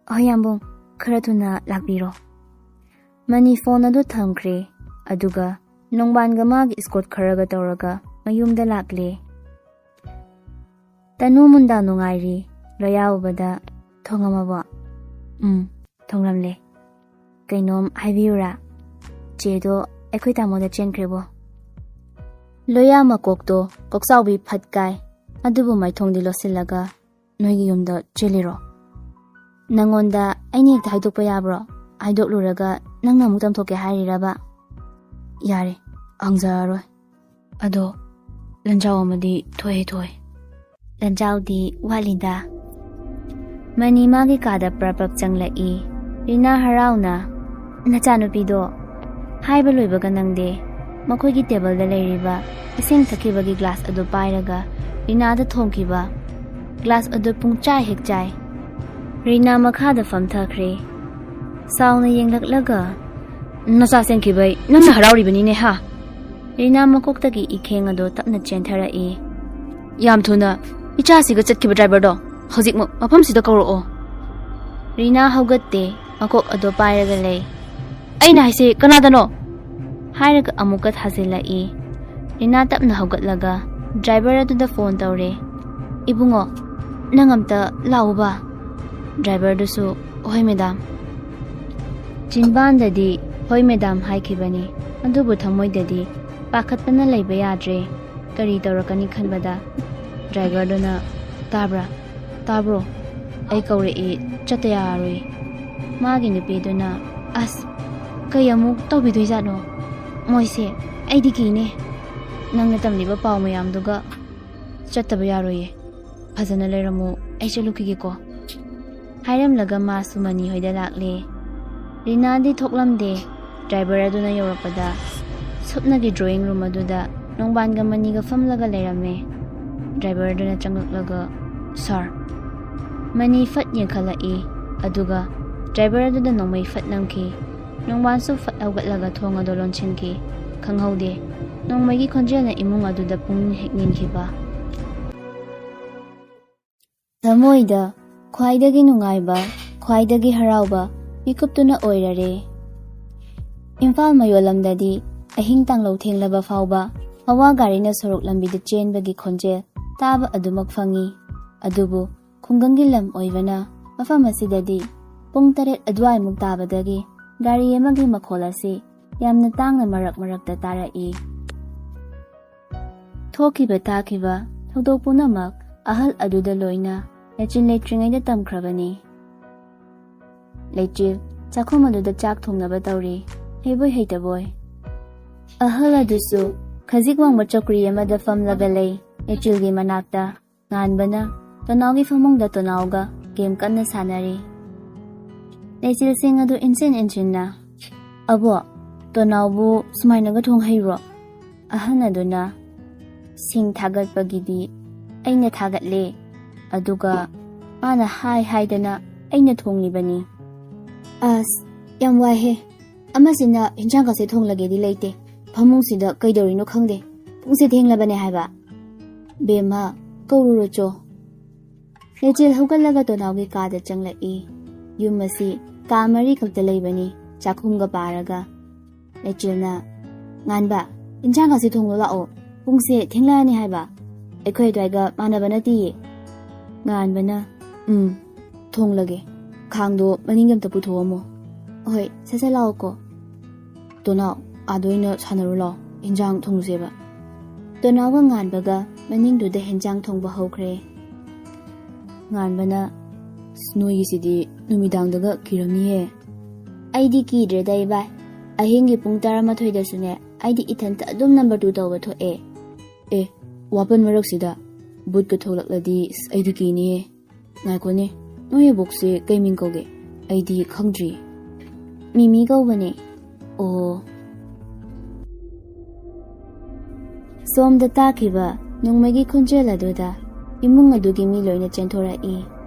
"ꯍꯣꯏ ꯌꯥꯝꯕꯨꯡ, ꯈꯔ ꯊꯨꯅ ꯂꯥꯛꯄꯤꯔꯣ꯫" ꯃꯅꯤ ꯐꯣꯟ ꯑꯗꯨ ꯊꯝꯈ꯭ꯔꯦ꯫ ꯑꯗꯨꯒ ꯅꯣꯡꯕꯥꯟꯒ ꯃꯥꯒꯤ ꯏꯁꯀꯣꯔꯠ ꯈꯔꯒ ꯇꯧꯔꯒ ꯃꯌꯨꯝꯗ ꯂꯥꯛꯂꯦ꯫ ꯇꯅꯨ ꯃꯨꯟꯗꯥ ꯅꯨꯡꯉꯥꯏꯔꯤ꯫ ꯂꯣꯌꯥ ꯎꯕꯗ, "ꯊꯣꯡꯉꯝꯃꯕꯣ?" "ꯎꯝ, ꯊꯣꯡꯂꯝꯂꯦ꯫" "ꯀꯩꯅꯣꯝ ꯍꯥꯏꯕꯤꯌꯨꯔꯥ? ꯆꯦꯗꯣ ꯑꯩꯈꯣꯏ ꯇꯥꯃꯣꯗ ꯆꯦꯟꯈ꯭ꯔꯦꯕꯣ꯫" ꯂꯣꯌꯥ ꯃꯀꯣꯛꯇꯣ ꯀꯣꯛꯆꯥꯎꯕꯤ ꯐꯠ ꯀꯥꯏ꯫ ꯑꯗꯨꯕꯨ ꯃꯥꯏꯊꯣꯡꯗꯤ ꯂꯣꯠꯁꯤꯜꯂꯒ, "ꯅꯣꯏꯒꯤ ꯌꯨꯝꯗ ꯆꯦꯜꯂꯤꯔꯣ? ꯅꯪꯉꯣꯟꯗ ꯑꯩꯅ ꯍꯦꯛꯇ ꯍꯥꯏꯗꯣꯛꯄ ꯌꯥꯕ꯭ꯔꯣ? ꯍꯥꯏꯗꯣꯛꯂꯨꯔꯒ ꯅꯪꯅ ꯑꯃꯨꯛ ꯇꯝꯊꯣꯛꯀꯦ ꯍꯥꯏꯔꯤꯔꯕ?" "ꯌꯥꯔꯦ, ꯍꯪꯖꯔꯔꯣꯏ꯫ ꯑꯗꯣ ꯂꯟꯖꯥꯎ ꯑꯃꯗꯤ ꯊꯣꯛꯑꯦ, ꯊꯣꯛꯑꯦ꯫" "ꯂꯟꯖꯥꯎꯗꯤ ꯋꯥꯠꯂꯤꯗ꯫" ꯃꯅꯤ ꯃꯥꯒꯤ ꯀꯥꯗ ꯄ꯭ꯔꯞ ꯄ꯭ꯔꯞ ꯆꯪꯂꯛꯏ꯫ ꯔꯤꯅꯥ ꯍꯔꯥꯎꯅ, "ꯅꯆꯥꯅꯨꯄꯤꯗꯣ?" ꯍꯥꯏꯕ ꯂꯣꯏꯕꯒ ꯅꯪꯗꯦ꯫ ꯃꯈꯣꯏꯒꯤ ꯇꯦꯕꯜꯗ ꯂꯩꯔꯤꯕ ꯏꯁꯤꯡ ꯊꯛꯈꯤꯕꯒꯤ ꯒ꯭ꯂꯥꯁ ꯑꯗꯨ ꯄꯥꯏꯔꯒ ꯔꯤꯅꯥꯗ ꯊꯣꯝꯈꯤꯕ꯫ ꯒ꯭ꯂꯥꯁ ꯑꯗꯨ ꯄꯨꯡꯆꯥꯏ ꯍꯦꯛ ꯆꯥꯏ꯫ ꯔꯤꯅꯥ ꯃꯈꯥꯗ ꯐꯝꯊꯈ꯭ꯔꯦ꯫ ꯁꯥꯎꯅ ꯌꯦꯡꯂꯛꯂꯒ, "ꯅꯆꯥ ꯆꯦꯟꯈꯤꯕꯩ ꯅꯪꯅ ꯍꯔꯥꯎꯔꯤꯕꯅꯤꯅꯦ ꯍꯥ?" ꯔꯤꯅꯥ ꯃꯀꯣꯛꯇꯒꯤ ꯏꯈꯦꯡ ꯑꯗꯣ ꯇꯞꯅ ꯆꯦꯟꯊꯔꯛꯏ꯫ "ꯌꯥꯝ ꯊꯨꯅ ꯏꯆꯥꯁꯤꯒ ꯆꯠꯈꯤꯕ ꯗ꯭ꯔꯥꯏꯚꯔꯗꯣ ꯍꯧꯖꯤꯛꯃꯛ ꯃꯐꯝꯁꯤꯗ ꯀꯧꯔꯛꯑꯣ꯫" ꯔꯤꯅꯥ ꯍꯧꯒꯠꯇꯦ, ꯃꯀꯣꯛ ꯑꯗꯣ ꯄꯥꯏꯔꯒ ꯂꯩ꯫ "ꯑꯩꯅ ꯍꯥꯏꯁꯦ ꯀꯅꯥꯗꯅꯣ?" ꯍꯥꯏꯔꯒ ꯑꯃꯨꯛꯀ ꯊꯥꯖꯤꯜꯂꯛꯏ꯫ ꯔꯤꯅꯥ ꯇꯞꯅ ꯍꯧꯒꯠꯂꯒ ꯗ꯭ꯔꯥꯏꯚꯔ ꯑꯗꯨꯗ ꯐꯣꯟ ꯇꯧꯔꯦ꯫ "ꯏꯕꯨꯡꯉꯣ, ꯅꯪ ꯑꯝꯇ ꯂꯥꯛꯎꯕ꯫" ꯗ꯭ꯔꯥꯏꯚꯔꯗꯨꯁꯨ, "ꯍꯣꯏ ꯃꯦꯗꯥꯝ꯫" ꯆꯤꯟꯕꯥꯟꯗꯗꯤ "ꯍꯣꯏ ꯃꯦꯗꯥꯝ" ꯍꯥꯏꯈꯤꯕꯅꯤ, ꯑꯗꯨꯕꯨ ꯊꯃꯣꯏꯗꯗꯤ ꯄꯥꯈꯠꯄꯅ ꯂꯩꯕ ꯌꯥꯗ꯭ꯔꯦ꯫ ꯀꯔꯤ ꯇꯧꯔꯛꯀꯅꯤ ꯈꯟꯕꯗ ꯗ꯭ꯔꯥꯏꯚꯔꯗꯨꯅ, "ꯇꯥꯕ꯭ꯔꯥ? ꯇꯥꯕ꯭ꯔꯣ? ꯑꯩ ꯀꯧꯔꯛꯏ, ꯆꯠꯇ ꯌꯥꯔꯣꯏ꯫" ꯃꯥꯒꯤ ꯅꯨꯄꯤꯗꯨꯅ, "ꯑꯁ, ꯀꯩ ꯑꯃꯨꯛ ꯇꯧꯕꯤꯗꯣꯏꯖꯥꯠꯅꯣ? ꯃꯣꯏꯁꯦ ꯑꯩꯗꯤ ꯀꯤꯅꯦ꯫ ꯅꯪꯅ ꯇꯝꯂꯤꯕ ꯄꯥꯎ ꯃꯌꯥꯝꯗꯨꯒ ꯆꯠꯇꯕ ꯌꯥꯔꯣꯏꯌꯦ꯫ ꯐꯖꯅ ꯂꯩꯔꯝꯃꯨ, ꯑꯩ ꯆꯠꯂꯨꯈꯤꯒꯦꯀꯣ꯫" ꯍꯥꯏꯔꯝꯂꯒ ꯃꯥꯁꯨ ꯃꯅꯤ ꯍꯣꯏꯗ ꯂꯥꯛꯂꯦ꯫ ꯔꯤꯅꯥꯗꯤ ꯊꯣꯛꯂꯝꯗꯦ꯫ ꯗ꯭ꯔꯥꯏꯚꯔ ꯑꯗꯨꯅ ꯌꯧꯔꯛꯄꯗ ꯁꯨꯞꯅꯒꯤ ꯗ꯭ꯔꯣꯌꯤꯡ ꯔꯨꯝ ꯑꯗꯨꯗ ꯅꯣꯡꯕꯥꯟꯒ ꯃꯅꯤꯒ ꯐꯝꯂꯒ ꯂꯩꯔꯝꯃꯦ꯫ ꯗ꯭ꯔꯥꯏꯚꯔ ꯑꯗꯨꯅ ꯆꯪꯂꯛꯂꯒ, "ꯁꯥꯔ꯫" ꯃꯅꯤ ꯐꯠ ꯌꯦꯡꯈꯠꯂꯛꯏ, ꯑꯗꯨꯒ ꯗ꯭ꯔꯥꯏꯚꯔ ꯑꯗꯨꯗ ꯅꯣꯡꯃꯩ ꯐꯠ ꯅꯝꯈꯤ꯫ ꯅꯣꯡꯕꯥꯟꯁꯨ ꯐꯠ ꯍꯧꯒꯠꯂꯒ ꯊꯣꯡ ꯑꯗꯨ ꯂꯣꯟꯁꯤꯟꯈꯤ꯫ ꯈꯪꯍꯧꯗꯦ, ꯅꯣꯡꯃꯩꯒꯤ ꯈꯣꯟꯖꯦꯜꯅ ꯏꯃꯨꯡ ꯑꯗꯨꯗ ꯄꯨꯡꯅꯤꯛ ꯍꯦꯛ ꯅꯤꯛꯈꯤꯕ꯫ ꯊꯃꯣꯏꯗ ꯈ꯭ꯋꯥꯏꯗꯒꯤ ꯅꯨꯡꯉꯥꯏꯕ, ꯈ꯭ꯋꯥꯏꯗꯒꯤ ꯍꯔꯥꯎꯕ ꯃꯤꯀꯨꯞꯇꯨꯅ ꯑꯣꯏꯔꯔꯦ꯫ ꯏꯝꯐꯥꯜ ꯃꯌꯣꯜꯂꯝꯗꯗꯤ ꯑꯍꯤꯡ ꯇꯥꯡꯂꯧ ꯊꯦꯡꯂꯕ ꯐꯥꯎꯕ ꯍꯋꯥ ꯒꯥꯔꯤꯅ ꯁꯣꯔꯣꯛ ꯂꯝꯕꯤꯗ ꯆꯦꯟꯕꯒꯤ ꯈꯣꯟꯖꯦꯜ ꯇꯥꯕ ꯑꯗꯨꯃꯛ ꯐꯪꯏ꯫ ꯑꯗꯨꯕꯨ ꯈꯨꯡꯒꯪꯒꯤ ꯂꯝ ꯑꯣꯏꯕꯅ ꯃꯐꯝ ꯑꯁꯤꯗꯗꯤ ꯄꯨꯡ ꯇꯔꯦꯠ ꯑꯗꯨꯋꯥꯏꯃꯨꯛ ꯇꯥꯕꯗꯒꯤ ꯒꯥꯔꯤ ꯑꯃꯒꯤ ꯃꯈꯣꯜ ꯑꯁꯤ ꯌꯥꯝꯅ ꯇꯥꯡꯅ ꯃꯔꯛ ꯃꯔꯛꯇ ꯇꯥꯔꯛꯏ꯫ ꯊꯣꯛꯈꯤꯕ ꯇꯥꯈꯤꯕ ꯊꯧꯗꯣꯛ ꯄꯨꯝꯅꯃꯛ ꯑꯍꯜ ꯑꯗꯨꯗ ꯂꯣꯏꯅ ꯂꯩꯆꯤꯜ ꯂꯩꯇ꯭ꯔꯤꯉꯩꯗ ꯇꯝꯈ꯭ꯔꯕꯅꯤ꯫ ꯂꯩꯆꯤꯜ ꯆꯥꯛꯈꯨꯝ ꯑꯗꯨꯗ ꯆꯥꯛ ꯊꯣꯡꯅꯕ ꯇꯧꯔꯤ, ꯍꯩꯕꯣꯏ ꯍꯩꯇꯕꯣꯏ꯫ ꯑꯍꯜ ꯑꯗꯨꯁꯨ ꯈꯖꯤꯛ ꯋꯥꯡꯕ ꯆꯧꯀ꯭ꯔꯤ ꯑꯃꯗ ꯐꯝꯂꯒ ꯂꯩ, ꯂꯩꯆꯤꯜꯒꯤ ꯃꯅꯥꯛꯇ꯫ ꯉꯥꯟꯕꯅ ꯇꯣꯅꯥꯎꯒꯤ ꯐꯃꯨꯡꯗ ꯇꯣꯅꯥꯎꯒ ꯒꯦꯝ ꯀꯟꯅ ꯁꯥꯟꯅꯔꯤ꯫ ꯂꯩꯆꯤꯜꯁꯤꯡ ꯑꯗꯨ ꯏꯟꯁꯤꯟ ꯏꯟꯁꯤꯟꯅ, "ꯑꯕꯣ, ꯇꯣꯅꯥꯎꯕꯨ ꯁꯨꯃꯥꯏꯅꯒ ꯊꯣꯡ ꯍꯩꯕ꯭ꯔꯣ?" ꯑꯍꯟ ꯑꯗꯨꯅ, "ꯁꯤꯡ ꯊꯥꯒꯠꯄꯒꯤꯗꯤ ꯑꯩꯅ ꯊꯥꯒꯠꯂꯦ, ꯑꯗꯨꯒ ꯃꯥꯅ ꯍꯥꯏ ꯍꯥꯏꯗꯅ ꯑꯩꯅ ꯊꯣꯡꯂꯤꯕꯅꯤ꯫ ꯑꯁ, ꯌꯥꯝ ꯋꯥꯏꯍꯦ꯫ ꯑꯃꯁꯤꯅ ꯍꯤꯟꯖꯥꯡꯒꯁꯦ ꯊꯣꯡꯂꯒꯦꯗꯤ ꯂꯩꯇꯦ꯫ ꯐꯃꯨꯡꯁꯤꯗ ꯀꯩꯗꯧꯔꯤꯅꯣ ꯈꯪꯗꯦ꯫ ꯄꯨꯡꯁꯦ ꯊꯦꯡꯂꯕꯅꯦ ꯍꯥꯏꯕ꯫ ꯕꯦꯝꯃ, ꯀꯧꯔꯨꯔꯣꯆꯣ꯫ ꯂꯩꯆꯤꯜ ꯍꯧꯒꯠꯂꯒ ꯇꯣꯅꯥꯎꯒꯤ ꯀꯥꯗ ꯆꯪꯂꯛꯏ꯫ ꯌꯨꯝ ꯑꯁꯤ ꯀꯥ ꯃꯔꯤ ꯈꯛꯇ ꯂꯩꯕꯅꯤ, ꯆꯥꯛꯈꯨꯝꯒ ꯄꯥꯔꯒ꯫ ꯂꯩꯆꯤꯜꯅ, "ꯉꯥꯟꯕ, ꯏꯟꯁꯥꯡ ꯈꯥꯁꯤ ꯊꯣꯡꯂꯣ ꯂꯥꯛꯑꯣ꯫ ꯄꯨꯡꯁꯦ ꯊꯦꯡꯂꯛꯑꯅꯤ ꯍꯥꯏꯕ꯫ ꯑꯩꯈꯣꯏ ꯑꯗꯨꯋꯥꯏꯒ ꯃꯥꯟꯅꯕ ꯅꯠꯇꯤꯌꯦ꯫" ꯉꯥꯟꯕꯅ, "ꯎꯝ, ꯊꯣꯡꯂꯒꯦ꯫ ꯈꯥꯡꯗꯣ ꯃꯅꯤꯡꯒꯤ ꯑꯝꯇ ꯄꯨꯊꯣꯛꯑꯝꯃꯣ꯫" "ꯍꯣꯏ, ꯁꯠ ꯁꯠ ꯂꯥꯛꯑꯣꯀꯣ꯫" "ꯇꯣꯅꯥꯎ, ꯑꯥꯗ ꯑꯣꯏꯅ ꯁꯥꯟꯅꯔꯨ ꯂꯥꯛꯑꯣ, ꯏꯟꯁꯥꯡ ꯊꯣꯡꯂꯨꯁꯦꯕ꯫" ꯇꯣꯅꯥꯎꯒ ꯉꯥꯟꯕꯒ ꯃꯅꯤꯡꯗꯨꯗ ꯍꯦꯟꯖꯥꯡ ꯊꯣꯡꯕ ꯍꯧꯈ꯭ꯔꯦ꯫ ꯉꯥꯟꯕꯅ, "ꯑꯁ, ꯅꯣꯏꯒꯤꯁꯤꯗꯤ ꯅꯨꯃꯤꯗꯥꯡꯗꯒ ꯀꯤꯔꯝꯅꯤꯍꯦ꯫" "ꯑꯩꯗꯤ ꯀꯤꯗ꯭ꯔꯦꯗ ꯏꯕꯥꯏ꯫ ꯑꯍꯤꯡꯒꯤ ꯄꯨꯡ ꯇꯔꯥꯃꯥꯊꯣꯏꯗꯁꯨꯅꯦ, ꯑꯩꯗꯤ ꯏꯊꯟꯇ ꯑꯗꯨꯝ ꯅꯝꯕꯔ ꯇꯨ ꯇꯧꯕ ꯊꯣꯛꯑꯦ꯫" "ꯑꯦ, ꯋꯥꯄꯟ ꯃꯔꯛꯁꯤꯗ ꯕꯨꯠꯀ ꯊꯣꯛꯂꯛꯂꯗꯤ, ꯑꯁ, ꯑꯩꯗꯤ ꯀꯤꯅꯤꯍꯦ꯫ ꯉꯥꯏꯈꯣꯅꯦ, ꯅꯣꯏ ꯕꯣꯛꯁꯁꯦ ꯀꯩ ꯃꯤꯡ ꯀꯧꯒꯦ? ꯑꯩꯗꯤ ꯈꯪꯗ꯭ꯔꯤ꯫" "ꯃꯤꯃꯤ ꯀꯧꯕꯅꯦ꯫" "ꯑꯣ꯫" ꯁꯣꯝꯗ ꯇꯥꯈꯤꯕ ꯅꯣꯡꯃꯩꯒꯤ ꯈꯣꯟꯖꯦꯜ ꯑꯗꯨꯗ ꯏꯃꯨꯡ ꯑꯗꯨꯒꯤ ꯃꯤ ꯂꯣꯏꯅ ꯆꯦꯟꯊꯣꯔꯛꯏ꯫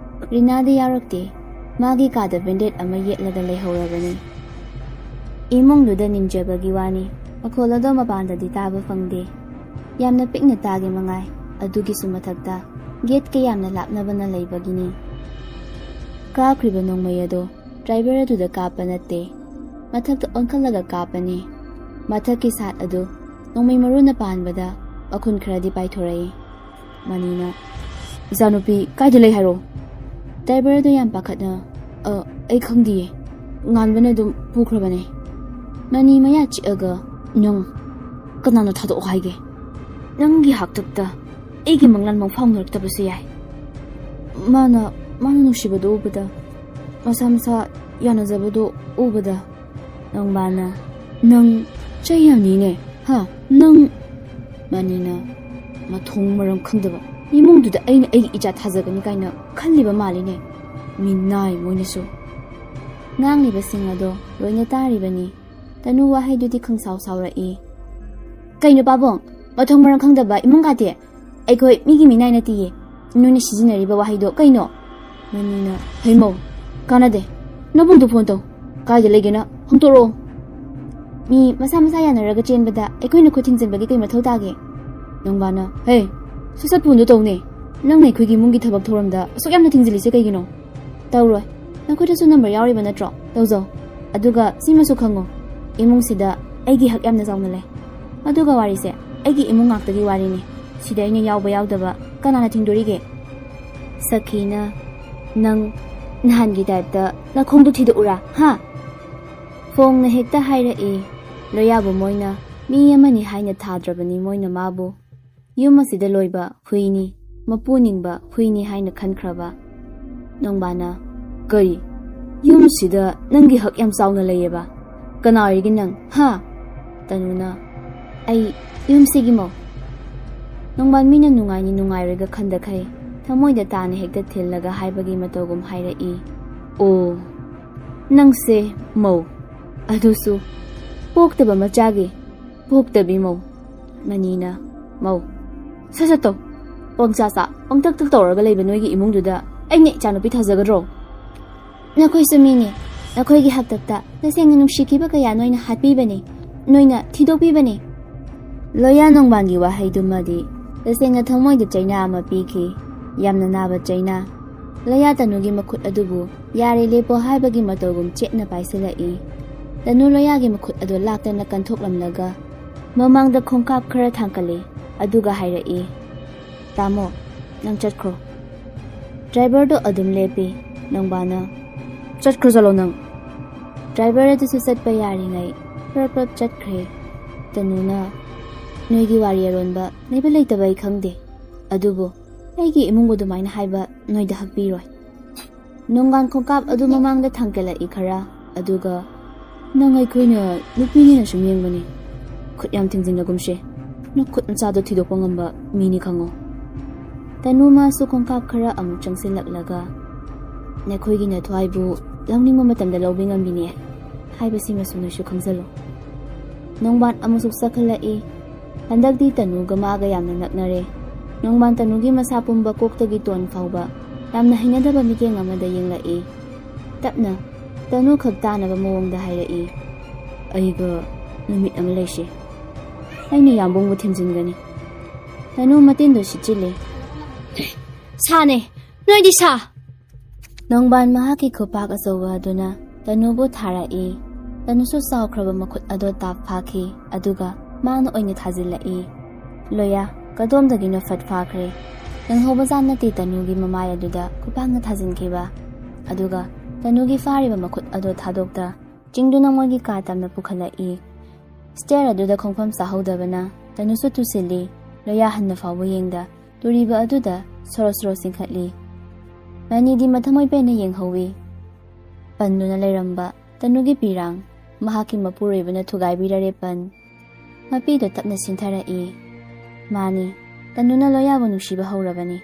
ꯔꯤꯅꯥꯗꯤ ꯌꯥꯎꯔꯛꯇꯦ꯫ ꯃꯥꯒꯤ ꯀꯥꯗ ꯕꯦꯟꯗꯦꯠ ꯑꯃ ꯌꯦꯠꯂꯒ ꯂꯩꯍꯧꯔꯕꯅꯤ꯫ ꯏꯃꯨꯡꯗꯨꯗ ꯅꯤꯟꯖꯕꯒꯤ ꯋꯥꯅꯤ, ꯃꯈꯣꯜ ꯑꯗꯣ ꯃꯄꯥꯟꯗꯗꯤ ꯇꯥꯕ ꯐꯪꯗꯦ꯫ ꯌꯥꯝꯅ ꯄꯤꯛꯅ ꯇꯥꯒꯦ ꯃꯉꯥꯏ꯫ ꯑꯗꯨꯒꯤꯁꯨ ꯃꯊꯛꯇ ꯒꯦꯠꯀ ꯌꯥꯝꯅ ꯂꯥꯞꯅꯕꯅ ꯂꯩꯕꯒꯤꯅꯤ꯫ ꯀꯥꯞꯈ꯭ꯔꯤꯕ ꯅꯣꯡꯃꯩ ꯑꯗꯣ ꯗ꯭ꯔꯥꯏꯚꯔ ꯑꯗꯨꯗ ꯀꯥꯞꯄ ꯅꯠꯇꯦ, ꯃꯊꯛꯇ ꯑꯣꯟꯈꯠꯂꯒ ꯀꯥꯞꯄꯅꯤ꯫ ꯃꯊꯛꯀꯤ ꯁꯥꯠ ꯑꯗꯨ ꯅꯣꯡꯃꯩ ꯃꯔꯨꯅ ꯄꯥꯟꯕꯗ ꯃꯈꯨꯟ ꯈꯔꯗꯤ ꯄꯥꯏꯊꯣꯔꯛꯏ꯫ ꯃꯅꯤꯅ, "ꯏꯆꯥꯅꯨꯄꯤ ꯀꯥꯏꯗ ꯂꯩ ꯍꯥꯏꯔꯣ?" ꯗ꯭ꯔꯥꯏꯚꯔ ꯑꯗꯨ ꯌꯥꯝ ꯄꯥꯈꯠꯅ, "ꯑ, ꯑꯩ ꯈꯪꯗꯤꯌꯦ, ꯉꯥꯟꯕꯅ ꯑꯗꯨꯝ ꯄꯨꯈ꯭ꯔꯕꯅꯦ꯫" ꯃꯅꯤ ꯃꯌꯥ ꯆꯤꯛꯑꯒ, "ꯅꯪ ꯀꯅꯥꯅ ꯊꯥꯗꯣꯛꯑꯣ ꯍꯥꯏꯒꯦ? ꯅꯪꯒꯤ ꯍꯥꯛꯇꯛꯇ ꯑꯩꯒꯤ ꯃꯪꯂꯥꯟ ꯃꯪꯐꯥꯎꯅꯔꯛꯇꯕꯁꯨ ꯌꯥꯏ꯫ ꯃꯥꯅ, ꯃꯥꯅ ꯅꯨꯡꯁꯤꯕꯗꯨ ꯎꯕꯗ, ꯃꯁꯥ ꯃꯁꯥ ꯌꯥꯅꯖꯕꯗꯨ ꯎꯕꯗ꯫" ꯅꯣꯡꯕꯥꯅ, "ꯅꯪ ꯆꯩ ꯌꯥꯝꯅꯤꯅꯦ, ꯍꯥ? ꯅꯪ!" ꯃꯅꯤꯅ, "ꯃꯊꯣꯡ ꯃꯔꯝ ꯈꯪꯗꯕ ꯏꯃꯨꯡꯗꯨꯗ ꯑꯩꯅ ꯑꯩꯒꯤ ꯏꯆꯥ ꯊꯥꯖꯒꯅꯤ ꯀꯥꯏꯅ ꯈꯜꯂꯤꯕ ꯃꯥꯜꯂꯤꯅꯦ꯫ ꯃꯤꯅꯥꯏ ꯃꯣꯏꯅꯁꯨ꯫" ꯉꯥꯡꯂꯤꯕꯁꯤꯡ ꯑꯗꯣ ꯂꯣꯏꯅ ꯇꯥꯔꯤꯕꯅꯤ꯫ ꯇꯅꯨ ꯋꯥꯍꯩꯗꯨꯗꯤ ꯈꯪꯁꯥꯎ ꯁꯥꯎꯔꯛꯏ꯫ "ꯀꯩꯅꯣ ꯄꯥꯕꯨꯡ? ꯃꯊꯣꯡ ꯃꯔꯝ ꯈꯪꯗꯕ ꯏꯃꯨꯡ ꯀꯥꯇꯤ? ꯑꯩꯈꯣꯏ ꯃꯤꯒꯤ ꯃꯤꯅꯥꯏ ꯅꯠꯇꯤꯌꯦ꯫ ꯅꯣꯏꯅ ꯁꯤꯖꯤꯟꯅꯔꯤꯕ ꯋꯥꯍꯩꯗꯣ ꯀꯩꯅꯣ?" ꯃꯅꯤꯅ, "ꯍꯩꯃꯧ, ꯀꯥꯟꯅꯗꯦ꯫ ꯅꯕꯨꯡꯗꯨ ꯐꯣꯟ ꯇꯧ꯫ ꯀꯥꯏꯗ ꯂꯩꯒꯦꯅ ꯍꯪꯗꯣꯔꯛꯑꯣ꯫ ꯃꯤ ꯃꯁꯥ ꯃꯁꯥ ꯌꯥꯅꯔꯒ ꯆꯦꯟꯕꯗ ꯑꯩꯈꯣꯏꯅ ꯈꯨꯠ ꯊꯤꯡꯖꯤꯟꯕꯒꯤ ꯀꯩ ꯃꯊꯧ ꯇꯥꯒꯦ? ꯅꯣꯡꯕꯥꯅ, "ꯍꯦ, ꯁꯠ ꯁꯠ ꯐꯣꯟꯗꯣ ꯇꯧꯅꯦ꯫ ꯅꯪꯅ ꯑꯩꯈꯣꯏꯒꯤ ꯏꯃꯨꯡꯒꯤ ꯊꯕꯛ ꯊꯧꯔꯝꯗ ꯑꯁꯨꯛ ꯌꯥꯝꯅ ꯊꯤꯡꯖꯤꯜꯂꯤꯁꯦ ꯀꯩꯒꯤꯅꯣ?" "ꯇꯧꯔꯣꯏ꯫ ꯅꯈꯣꯏꯗꯁꯨ ꯅꯝꯕꯔ ꯌꯥꯎꯔꯤꯕ ꯅꯠꯇ꯭ꯔꯣ? ꯇꯧꯖꯧ꯫ ꯑꯗꯨꯒ ꯁꯤꯃꯁꯨ ꯈꯪꯉꯣ, ꯏꯃꯨꯡꯁꯤꯗ ꯑꯩꯒꯤ ꯍꯛ ꯌꯥꯝꯅ ꯆꯥꯎꯅ ꯂꯩ꯫ ꯑꯗꯨꯒ ꯋꯥꯔꯤꯁꯦ ꯑꯩꯒꯤ ꯏꯃꯨꯡ ꯉꯥꯛꯇꯒꯤ ꯋꯥꯔꯤꯅꯤ꯫ ꯁꯤꯗ ꯑꯩꯅ ꯌꯥꯎꯕ ꯌꯥꯎꯗꯕ ꯀꯅꯥꯅ ꯊꯤꯡꯗꯣꯔꯤꯒꯦ?" ꯁꯈꯤꯅ, "ꯅꯪ ꯅꯍꯥꯟꯒꯤ ꯇꯥꯏꯞꯇ ꯅꯈꯣꯡꯗꯣ ꯊꯤꯗꯣꯛꯎꯔꯥ, ꯍꯥ?" ꯐꯣꯡꯅ ꯍꯦꯛꯇ ꯍꯥꯏꯔꯛꯏ꯫ ꯂꯣꯌꯥꯕꯨ ꯃꯣꯏꯅ ꯃꯤ ꯑꯃꯅꯤ ꯍꯥꯏꯅ ꯊꯥꯗ꯭ꯔꯕꯅꯤ, ꯃꯣꯏꯅ ꯃꯥꯕꯨ ꯌꯨꯝ ꯑꯁꯤꯗ ꯂꯣꯏꯕ ꯍꯨꯏꯅꯤ, ꯃꯄꯨ ꯅꯤꯡꯕ ꯍꯨꯏꯅꯤ ꯍꯥꯏꯅ ꯈꯟꯈ꯭ꯔꯕ꯫ ꯅꯣꯡꯕꯥꯅ, "ꯀꯔꯤ? ꯌꯨꯝꯁꯤꯗ ꯅꯪꯒꯤ ꯍꯛ ꯌꯥꯝ ꯆꯥꯎꯅ ꯂꯩꯌꯦꯕ? ꯀꯅꯥ ꯑꯣꯏꯔꯤꯒꯦ ꯅꯪ, ꯍꯥ?" ꯇꯅꯨꯅ, "ꯑꯩ ꯌꯨꯝꯁꯤꯒꯤ ꯃꯧ꯫" ꯅꯣꯡꯕꯥꯟ ꯃꯤꯅ ꯅꯨꯡꯉꯥꯏꯅꯤ ꯅꯨꯡꯉꯥꯏꯔꯣꯏꯒ ꯈꯟꯗꯈꯩ ꯊꯃꯣꯏꯗ ꯇꯥꯅ ꯍꯦꯛꯇ ꯊꯤꯜꯂꯒ ꯍꯥꯏꯕꯒꯤ ꯃꯇꯧꯒꯨꯝ ꯍꯥꯏꯔꯛꯏ꯫ "ꯑꯣ, ꯅꯪꯁꯦ ꯃꯧ, ꯑꯗꯨꯁꯨ ꯄꯣꯛꯇꯕ ꯃꯆꯥꯒꯤ ꯄꯣꯛꯇꯕꯤ ꯃꯧ꯫" ꯃꯅꯤꯅ, "ꯃꯧ, ꯁꯠ ꯁꯠ ꯇꯧ꯫ ꯄꯪꯆꯥ ꯆꯥ, ꯄꯪꯇꯛ ꯇꯛ ꯇꯧꯔꯒ ꯂꯩꯕ ꯅꯣꯏꯒꯤ ꯏꯃꯨꯡꯗꯨꯗ ꯑꯩꯅ ꯏꯆꯥꯅꯨꯄꯤ ꯊꯥꯖꯒꯗ꯭ꯔꯣ?" "ꯅꯈꯣꯏꯁꯨ ꯃꯤꯅꯤ꯫ ꯅꯈꯣꯏꯒꯤ ꯍꯥꯛꯇꯛꯇ ꯇꯁꯦꯡꯅ ꯅꯨꯡꯁꯤꯈꯤꯕ ꯀꯌꯥ ꯅꯣꯏꯅ ꯍꯥꯠꯄꯤꯕꯅꯤ, ꯅꯣꯏꯅ ꯊꯤꯗꯣꯛꯄꯤꯕꯅꯤ꯫" ꯂꯣꯌꯥ ꯅꯣꯡꯕꯥꯟꯒꯤ ꯋꯥꯍꯩꯗꯨꯃꯗꯤ ꯇꯁꯦꯡꯅ ꯊꯃꯣꯏꯗ ꯆꯩꯅꯥ ꯑꯃ ꯄꯤꯈꯤ, ꯌꯥꯝꯅ ꯅꯥꯕ ꯆꯩꯅꯥ꯫ ꯂꯣꯌꯥ ꯇꯅꯨꯒꯤ ꯃꯈꯨꯠ ꯑꯗꯨꯕꯨ "ꯌꯥꯔꯦ, ꯂꯦꯞꯄꯣ" ꯍꯥꯏꯕꯒꯤ ꯃꯇꯧꯒꯨꯝ ꯆꯦꯠꯅ ꯄꯥꯏꯁꯤꯜꯂꯛꯏ꯫ ꯇꯅꯨ ꯂꯣꯌꯥꯒꯤ ꯃꯈꯨꯠ ꯑꯗꯨ ꯂꯥꯛꯇꯅ ꯀꯟꯊꯣꯛꯂꯝꯂꯒ ꯃꯃꯥꯡꯗ ꯈꯣꯡꯀꯥꯞ ꯈꯔ ꯊꯥꯡꯀꯠꯂꯤ, ꯑꯗꯨꯒ ꯍꯥꯏꯔꯛꯏ, "ꯇꯥꯃꯣ, ꯅꯪ ꯆꯠꯈ꯭ꯔꯣ꯫" ꯗ꯭ꯔꯥꯏꯚꯔꯗꯣ ꯑꯗꯨꯝ ꯂꯦꯞꯄꯤ꯫ ꯅꯣꯡꯕꯥꯅ, "ꯆꯠꯈ꯭ꯔꯣ ꯆꯠꯂꯣ ꯅꯪ꯫" ꯗ꯭ꯔꯥꯏꯚꯔ ꯑꯗꯨꯁꯨ ꯆꯠꯄ ꯌꯥꯔꯤꯉꯩ ꯄ꯭ꯔꯞ ꯄ꯭ꯔꯞ ꯆꯠꯈ꯭ꯔꯦ꯫ ꯇꯅꯨꯅ, "ꯅꯣꯏꯒꯤ ꯋꯥꯔꯤ ꯑꯔꯣꯟꯕ ꯂꯩꯕ ꯂꯩꯇꯕ ꯑꯩ ꯈꯪꯗꯦ, ꯑꯗꯨꯕꯨ ꯑꯩꯒꯤ ꯏꯃꯨꯡꯕꯨ ꯑꯗꯨꯃꯥꯏꯅ ꯍꯥꯏꯕ ꯅꯣꯏꯗ ꯍꯛꯄꯤꯔꯣꯏ꯫" ꯅꯣꯡꯕꯥꯟ ꯈꯣꯡꯀꯥꯞ ꯑꯗꯨ ꯃꯃꯥꯡꯗ ꯊꯥꯡꯀꯠꯂꯛꯏ ꯈꯔ, ꯑꯗꯨꯒ, "ꯅꯪ ꯑꯩꯈꯣꯏꯅ ꯅꯨꯄꯤꯅꯦꯅ ꯁꯨꯝ ꯌꯦꯡꯕꯅꯤ꯫ ꯈꯨꯠ ꯌꯥꯝ ꯊꯤꯡꯖꯤꯟꯅꯒꯨꯝꯁꯦ꯫ ꯅꯈꯨꯠ ꯃꯆꯥꯗꯣ ꯊꯤꯗꯣꯛꯄ ꯉꯝꯕ ꯃꯤꯅꯤ ꯈꯪꯉꯣ꯫" ꯇꯅꯨ ꯃꯥꯁꯨ ꯈꯣꯡꯀꯥꯞ ꯈꯔ ꯑꯃꯨꯛ ꯆꯪꯁꯤꯜꯂꯛꯂꯒ, "ꯅꯈꯣꯏꯒꯤ ꯅꯊ꯭ꯋꯥꯏꯕꯨ ꯂꯧꯅꯤꯡꯕ ꯃꯇꯝꯗ ꯂꯧꯕ ꯉꯝꯕꯤꯅꯦ ꯍꯥꯏꯕꯁꯤꯃꯁꯨ ꯅꯣꯏꯁꯨ ꯈꯪꯖꯜꯂꯨ꯫" ꯅꯣꯡꯕꯥꯟ ꯑꯃꯨꯛꯁꯨ ꯆꯠꯈꯠꯂꯛꯏ꯫ ꯍꯟꯗꯛꯇꯤ ꯇꯅꯨꯒ ꯃꯥꯒ ꯌꯥꯝꯅ ꯅꯛꯅꯔꯦ꯫ ꯅꯣꯡꯕꯥꯟ ꯇꯅꯨꯒꯤ ꯃꯁꯥ ꯄꯨꯝꯕ ꯀꯣꯛꯇꯒꯤ ꯇꯣꯟ ꯐꯥꯎꯕ ꯌꯥꯝꯅ ꯍꯩꯅꯗꯕ ꯃꯤꯠꯌꯦꯡ ꯑꯃꯗ ꯌꯦꯡꯂꯛꯏ꯫ ꯇꯞꯅ, ꯇꯅꯨ ꯈꯛ ꯇꯥꯅꯕ ꯃꯑꯣꯡꯗ ꯍꯥꯏꯔꯛꯏ꯫ "ꯑꯩꯒ ꯅꯨꯃꯤꯠ ꯑꯃ ꯂꯩꯁꯤ꯫ ꯑꯩꯅ ꯌꯥꯝꯕꯨꯡꯕꯨ ꯊꯦꯝꯖꯤꯟꯒꯅꯤ꯫" ꯇꯅꯨ ꯃꯇꯤꯟꯗꯣ ꯁꯤꯠꯆꯤꯜꯂꯤ꯫ "ꯁꯥꯅꯦ, ꯅꯣꯏꯗꯤ ꯁꯥ!" ꯅꯣꯡꯕꯥꯟ ꯃꯍꯥꯛꯀꯤ ꯈꯨꯄꯥꯛ ꯑꯆꯧꯕ ꯑꯗꯨꯅ ꯇꯅꯨꯕꯨ ꯊꯥꯔꯛꯏ꯫ ꯇꯅꯨꯁꯨ ꯆꯥꯎꯈ꯭ꯔꯕ ꯃꯈꯨꯠ ꯑꯗꯣ ꯇꯥꯞ ꯐꯥꯈꯤ, ꯑꯗꯨꯒ ꯃꯥꯅ ꯑꯣꯏꯅ ꯊꯥꯖꯤꯜꯂꯛꯏ꯫ ꯂꯣꯌꯥ ꯀꯗꯣꯝꯗꯒꯤꯅꯣ ꯐꯠ ꯐꯥꯈ꯭ꯔꯦ꯫ ꯅꯪꯍꯧꯕꯖꯥꯠ ꯅꯠꯇꯦ ꯇꯅꯨꯒꯤ ꯃꯃꯥꯏ ꯑꯗꯨꯗ ꯈꯨꯄꯥꯛꯅ ꯊꯥꯖꯤꯟꯈꯤꯕ꯫ ꯑꯗꯨꯒ ꯇꯅꯨꯒꯤ ꯐꯥꯔꯤꯕ ꯃꯈꯨꯠ ꯑꯗꯣ ꯊꯥꯗꯣꯛꯇ ꯆꯤꯡꯗꯨꯅ ꯃꯣꯏꯒꯤ ꯀꯥ ꯇꯝꯅ ꯄꯨꯈꯠꯂꯛꯏ꯫ ꯁ꯭ꯇꯦꯌꯔ ꯑꯗꯨꯗ ꯈꯣꯡꯐꯝ ꯆꯥꯍꯧꯗꯕꯅ ꯇꯅꯨꯁꯨ ꯇꯨꯁꯤꯜꯂꯤ꯫ ꯂꯣꯌꯥ ꯍꯟꯅ ꯐꯥꯎꯕ ꯌꯦꯡꯗ ꯇꯨꯔꯤꯕ ꯑꯗꯨꯗ ꯁꯣꯔꯣ ꯁꯣꯔꯣ ꯆꯤꯡꯈꯠꯂꯤ꯫ ꯃꯅꯤꯗꯤ ꯃꯊꯃꯣꯏ ꯄꯦꯟꯅ ꯌꯦꯡꯍꯧꯏ꯫ ꯄꯟꯗꯨꯅ ꯂꯩꯔꯝꯕ ꯇꯅꯨꯒꯤ ꯄꯤꯔꯥꯡ ꯃꯍꯥꯛꯀꯤ ꯃꯄꯨꯔꯣꯏꯕꯅ ꯊꯨꯒꯥꯏꯕꯤꯔꯔꯦ ꯄꯟ꯫ ꯃꯄꯤꯗꯣ ꯇꯞꯅ ꯁꯤꯟꯊꯔꯛꯏ꯫ ꯃꯥꯅꯤ, ꯇꯅꯨꯅ ꯂꯣꯌꯥꯕꯨ ꯅꯨꯡꯁꯤꯕ ꯍꯧꯔꯕꯅꯤ꯫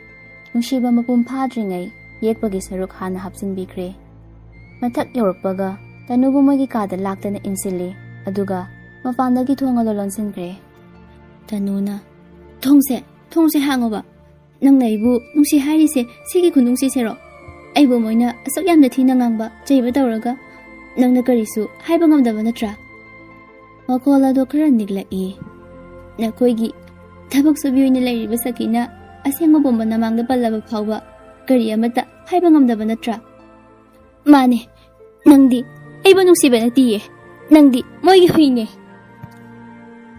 ꯅꯨꯡꯁꯤꯕ ꯃꯄꯨꯡ ꯐꯥꯗ꯭ꯔꯤꯉꯩ ꯌꯦꯛꯄꯒꯤ ꯁꯔꯨꯛ ꯍꯥꯟꯅ ꯍꯥꯞꯆꯤꯟꯕꯤꯈ꯭ꯔꯦ꯫ ꯃꯊꯛ ꯌꯧꯔꯛꯄꯒ ꯇꯅꯨꯕꯨ ꯃꯣꯏꯒꯤ ꯀꯥꯗ ꯂꯥꯛꯇꯅ ꯏꯟꯁꯤꯜꯂꯤ, ꯑꯗꯨꯒ ꯃꯄꯥꯟꯗꯒꯤ ꯊꯣꯡ ꯑꯗꯨ ꯂꯣꯟꯁꯤꯟꯈ꯭ꯔꯦ꯫ ꯇꯅꯨꯅ, "ꯊꯣꯡꯁꯦ, ꯊꯣꯡꯁꯦ ꯍꯥꯡꯉꯣꯕ꯫ ꯅꯪꯅ ꯑꯩꯕꯨ ꯅꯨꯡꯁꯤ ꯍꯥꯏꯔꯤꯁꯦ ꯁꯤꯒꯤ ꯈꯨꯅꯨꯡꯁꯤꯁꯦꯔꯣ? ꯑꯩꯕꯨ ꯃꯣꯏꯅ ꯑꯁꯨꯛ ꯌꯥꯝꯅ ꯊꯤꯅ ꯉꯥꯡꯕ, ꯆꯩꯕ ꯇꯧꯔꯒ ꯅꯪꯅ ꯀꯔꯤꯁꯨ ꯍꯥꯏꯕ ꯉꯝꯗꯕ ꯅꯠꯇ꯭ꯔꯥ?" ꯃꯈꯣꯜ ꯑꯗꯣ ꯈꯔ ꯅꯤꯛꯂꯛꯏ꯫ "ꯅꯈꯣꯏꯒꯤ ꯊꯕꯛ ꯁꯨꯕꯤ ꯑꯣꯏꯅ ꯂꯩꯔꯤꯕ ꯁꯈꯤꯅ ꯑꯁꯦꯡꯕ ꯄꯣꯝꯕ ꯅꯃꯥꯡꯗ ꯄꯜꯂꯕ ꯐꯥꯎꯕ ꯀꯔꯤ ꯑꯃꯠꯇ ꯍꯥꯏꯕ ꯉꯝꯗꯕ ꯅꯠꯇ꯭ꯔꯥ?" "ꯃꯥꯅꯦ, ꯅꯪꯗꯤ ꯑꯩꯕꯨ ꯅꯨꯡꯁꯤꯕ ꯅꯠꯇꯤꯌꯦ, ꯅꯪꯗꯤ ꯃꯣꯏꯒꯤ ꯍꯨꯏꯅꯦ꯫"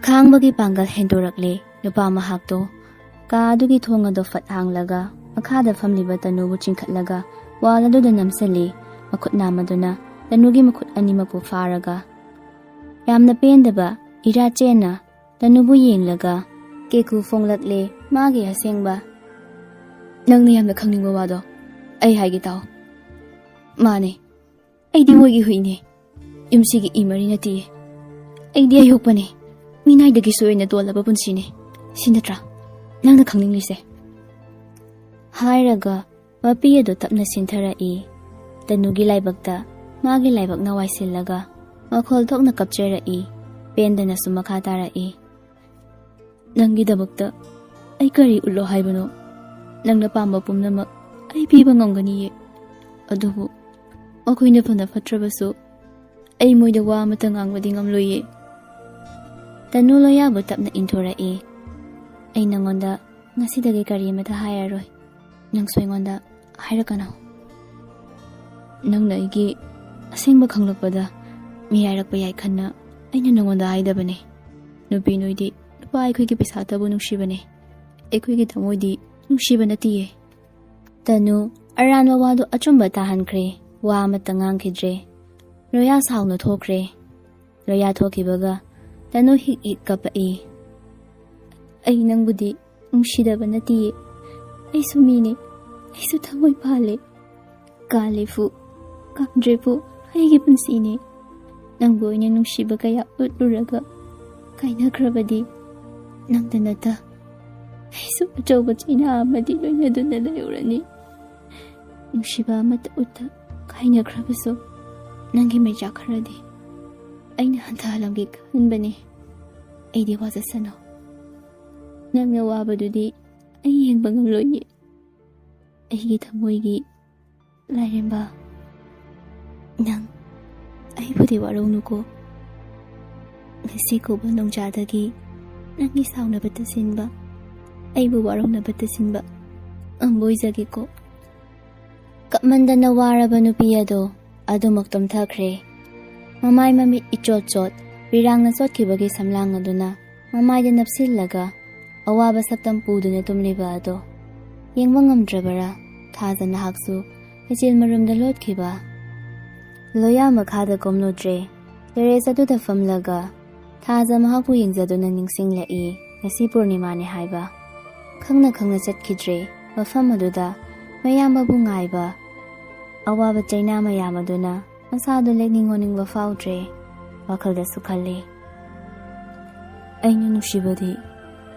ꯈꯥꯡꯕꯒꯤ ꯄꯥꯡꯒꯜ ꯍꯦꯟꯗꯣꯔꯛꯂꯦ ꯅꯨꯄꯥ ꯃꯍꯥꯛꯇꯣ꯫ ꯀꯥ ꯑꯗꯨꯒꯤ ꯊꯣꯡ ꯑꯗꯨ ꯐꯠ ꯍꯥꯡꯂꯒ ꯃꯈꯥꯗ ꯐꯝꯂꯤꯕ ꯇꯅꯨꯕꯨ ꯆꯤꯡꯈꯠꯂꯒ ꯋꯥꯜ ꯑꯗꯨꯗ ꯅꯝꯁꯤꯜꯂꯤ꯫ ꯃꯈꯨꯠ ꯅꯥꯝꯃꯗꯨꯅ ꯇꯅꯨꯒꯤ ꯃꯈꯨꯠ ꯑꯅꯤꯃꯛꯄꯨ ꯐꯥꯔꯒ ꯌꯥꯝꯅ ꯄꯦꯟꯗꯕ ꯏꯔꯥ ꯆꯦꯟꯅ ꯇꯅꯨꯕꯨ ꯌꯦꯡꯂꯒ ꯀꯦꯀꯨ ꯐꯣꯡꯂꯛꯂꯦ ꯃꯥꯒꯤ ꯑꯁꯦꯡꯕ꯫ "ꯅꯪꯅ ꯌꯥꯝꯅ ꯈꯪꯅꯤꯡꯕ ꯋꯥꯗꯣ ꯑꯩ ꯍꯥꯏꯒꯦ ꯇꯥꯎ꯫ ꯃꯥꯅꯦ, ꯑꯩꯗꯤ ꯃꯣꯏꯒꯤ ꯍꯨꯏꯅꯦ꯫ ꯌꯨꯝꯁꯤꯒꯤ ꯏ ꯃꯔꯤ ꯅꯠꯇꯤꯌꯦ꯫ ꯑꯩꯗꯤ ꯑꯌꯣꯛꯄꯅꯦ꯫ ꯃꯤꯅꯥꯏꯗꯒꯤꯁꯨ ꯑꯣꯏꯅ ꯇꯣꯜꯂꯕ ꯄꯨꯟꯁꯤꯅꯦ꯫ ꯁꯤ ꯅꯠꯇ꯭ꯔꯥ ꯅꯪꯅ ꯈꯪꯅꯤꯡꯂꯤꯁꯦ?" ꯍꯥꯏꯔꯒ ꯃꯄꯤ ꯑꯗꯨ ꯇꯞꯅ ꯁꯤꯟꯊꯔꯛꯏ꯫ ꯇꯅꯨꯒꯤ ꯂꯥꯏꯕꯛꯇ ꯃꯥꯒꯤ ꯂꯥꯏꯕꯛꯅ ꯋꯥꯏꯁꯤꯜꯂꯒ ꯃꯈꯣꯜ ꯊꯣꯛꯅ ꯀꯞꯆꯔꯛꯏ꯫ ꯄꯦꯟꯗꯅꯁꯨ ꯃꯈꯥ ꯇꯥꯔꯛꯏ꯫ "ꯅꯪꯒꯤꯗꯃꯛꯇ ꯑꯩ ꯀꯔꯤ ꯎꯠꯂꯣ ꯍꯥꯏꯕꯅꯣ? ꯅꯪꯅ ꯄꯥꯝꯕ ꯄꯨꯝꯅꯃꯛ ꯑꯩ ꯄꯤꯕ ꯉꯝꯒꯅꯤꯌꯦ꯫ ꯑꯗꯨꯕꯨ ꯃꯈꯣꯏꯅ ꯐꯅ ꯐꯠꯇ꯭ꯔꯕꯁꯨ, ꯑꯩ ꯃꯣꯏꯗ ꯋꯥ ꯑꯃꯠꯇ ꯉꯥꯡꯕꯗꯤ ꯉꯝꯂꯣꯏꯌꯦ꯫ ꯇꯅꯨ ꯂꯣꯌꯥꯕꯨ ꯇꯞꯅ ꯏꯟꯊꯣꯔꯛꯏ꯫ "ꯑꯩ ꯅꯉꯣꯟꯗ ꯉꯁꯤꯗꯒꯤ ꯀꯔꯤ ꯑꯃꯠꯇ ꯍꯥꯏꯔꯔꯣꯏ꯫ ꯅꯪꯁꯨ ꯑꯩꯉꯣꯟꯗ ꯍꯥꯏꯔꯛꯀꯅꯨ꯫ ꯅꯪꯅ ꯑꯩꯒꯤ ꯑꯁꯦꯡꯕ ꯈꯪꯂꯛꯄꯗ ꯃꯤꯔꯥꯏꯔꯛꯄ ꯌꯥꯏ ꯈꯟꯅ ꯑꯩꯅ ꯅꯉꯣꯟꯗ ꯍꯥꯏꯗꯕꯅꯦ꯫ ꯅꯨꯄꯤ ꯅꯣꯏꯗꯤ ꯅꯨꯄꯥ ꯑꯩꯈꯣꯏꯒꯤ ꯄꯩꯁꯥꯇꯕꯨ ꯅꯨꯡꯁꯤꯕꯅꯦ꯫ ꯑꯩꯈꯣꯏꯒꯤ ꯊꯃꯣꯏꯗꯤ ꯅꯨꯡꯁꯤꯕ ꯅꯠꯇꯤꯌꯦ꯫" ꯇꯅꯨ ꯑꯔꯥꯟꯕ ꯋꯥꯗꯨ ꯑꯆꯨꯝꯕ ꯇꯥꯍꯟꯈ꯭ꯔꯦ꯫ ꯋꯥ ꯑꯃꯠꯇ ꯉꯥꯡꯈꯤꯗ꯭ꯔꯦ꯫ ꯂꯣꯌꯥ ꯁꯥꯎꯅ ꯊꯣꯛꯈ꯭ꯔꯦ꯫ ꯂꯣꯌꯥ ꯊꯣꯛꯈꯤꯕꯒ ꯇꯅꯨ ꯍꯤꯛ ꯍꯤꯛ ꯀꯞꯄꯛꯏ꯫ "ꯑꯩ ꯅꯪꯕꯨꯗꯤ ꯅꯨꯡꯁꯤꯗꯕ ꯅꯠꯇꯤꯌꯦ꯫ ꯑꯩꯁꯨ ꯃꯤꯅꯦ꯫ ꯑꯩꯁꯨ ꯊꯃꯣꯏ ꯄꯥꯜꯂꯦ꯫ ꯀꯥꯂꯦꯐꯨ, ꯀꯥꯝꯗ꯭ꯔꯦꯐꯨ ꯑꯩꯒꯤ ꯄꯨꯟꯁꯤꯅꯦ꯫ ꯅꯪꯕꯨ ꯑꯩꯅ ꯅꯨꯡꯁꯤꯕ ꯀꯌꯥ ꯎꯠꯂꯨꯔꯒ ꯀꯥꯏꯅꯈ꯭ꯔꯕꯗꯤ ꯅꯪꯗ ꯅꯠꯇ ꯑꯩꯁꯨ ꯑꯆꯧꯕ ꯆꯩꯅꯥ ꯑꯃꯗꯤ ꯂꯣꯏꯅꯗꯨꯅ ꯂꯩꯔꯨꯔꯅꯤ꯫ ꯅꯨꯡꯁꯤꯕ ꯑꯃꯠꯇ ꯎꯠꯇ ꯀꯥꯏꯅꯈ꯭ꯔꯕꯁꯨ ꯅꯪꯒꯤ ꯃꯩꯆꯥꯛ ꯈꯔꯗꯤ ꯑꯩꯅ ꯍꯟꯊꯍꯜꯂꯝꯒꯦ ꯈꯟꯕꯅꯤ꯫ ꯑꯩꯗꯤ ꯋꯥꯖꯁꯅꯨ꯫ ꯅꯪꯅ ꯋꯥꯕꯗꯨꯗꯤ ꯑꯩ ꯌꯦꯡꯕ ꯉꯝꯂꯣꯏꯌꯦ꯫ ꯑꯩꯒꯤ ꯊꯃꯣꯏꯒꯤ ꯂꯥꯏꯔꯦꯝꯕ, ꯅꯪ ꯑꯩꯕꯨꯗꯤ ꯋꯥꯔꯧꯅꯨꯀꯣ꯫ ꯉꯁꯤ ꯀꯧꯕ ꯅꯣꯡꯖꯥꯗꯒꯤ ꯅꯪꯒꯤ ꯁꯥꯎꯅꯕꯇ ꯁꯤꯟꯕ, ꯑꯩꯕꯨ ꯋꯥꯔꯧꯅꯕꯇ ꯁꯤꯟꯕ ꯉꯝꯕ ꯑꯣꯏꯖꯒꯦꯀꯣ꯫" ꯀꯞꯃꯟꯗꯅ ꯋꯥꯔꯕ ꯅꯨꯄꯤ ꯑꯗꯣ ꯑꯗꯨꯃꯛ ꯇꯨꯝꯊꯈ꯭ꯔꯦ꯫ ꯃꯃꯥꯏ ꯃꯃꯤꯠ ꯏꯆꯣꯠ ꯆꯣꯠ, ꯄꯤꯔꯥꯡꯅ ꯆꯣꯠꯈꯤꯕꯒꯤ ꯁꯝꯂꯥꯡ ꯑꯗꯨꯅ ꯃꯃꯥꯏꯗ ꯅꯞꯁꯤꯜꯂꯒ ꯑꯋꯥꯕ ꯁꯛꯇꯝ ꯄꯨꯗꯨꯅ ꯇꯨꯝꯂꯤꯕ ꯑꯗꯣ ꯌꯦꯡꯕ ꯉꯝꯗ꯭ꯔꯕꯔꯥ? ꯊꯥꯖ ꯅꯍꯥꯛꯁꯨ ꯂꯩꯆꯤꯜ ꯃꯔꯨꯝꯗ ꯂꯣꯠꯈꯤꯕ꯫ ꯂꯣꯌꯥ ꯃꯈꯥꯗ ꯀꯨꯝꯂꯨꯗ꯭ꯔꯦ꯫ ꯇꯦꯔꯦꯁ ꯑꯗꯨꯗ ꯐꯝꯂꯒ ꯊꯥꯖ ꯃꯍꯥꯛꯄꯨ ꯌꯦꯡꯖꯗꯨꯅ ꯅꯤꯡꯁꯤꯡꯂꯛꯏ꯫ ꯉꯁꯤ ꯄꯨꯔꯅꯤꯃꯥꯅꯤ ꯍꯥꯏꯕ ꯈꯪꯅ ꯈꯪꯅ ꯆꯠꯈꯤꯗ꯭ꯔꯦ꯫ ꯃꯐꯝ ꯑꯗꯨꯗ ꯃꯌꯥꯝꯕꯕꯨ ꯉꯥꯏꯕ ꯑꯋꯥꯕ ꯆꯩꯅꯥ ꯃꯌꯥꯝ ꯑꯗꯨꯅ ꯃꯁꯥꯗꯨ ꯂꯦꯛꯅꯤꯡ ꯑꯣꯅꯤꯡꯕ ꯐꯥꯎꯗ꯭ꯔꯦ꯫ ꯋꯥꯈꯜꯗꯁꯨ ꯈꯜꯂꯤ, "ꯑꯩꯅ ꯅꯨꯡꯁꯤꯕꯗꯤ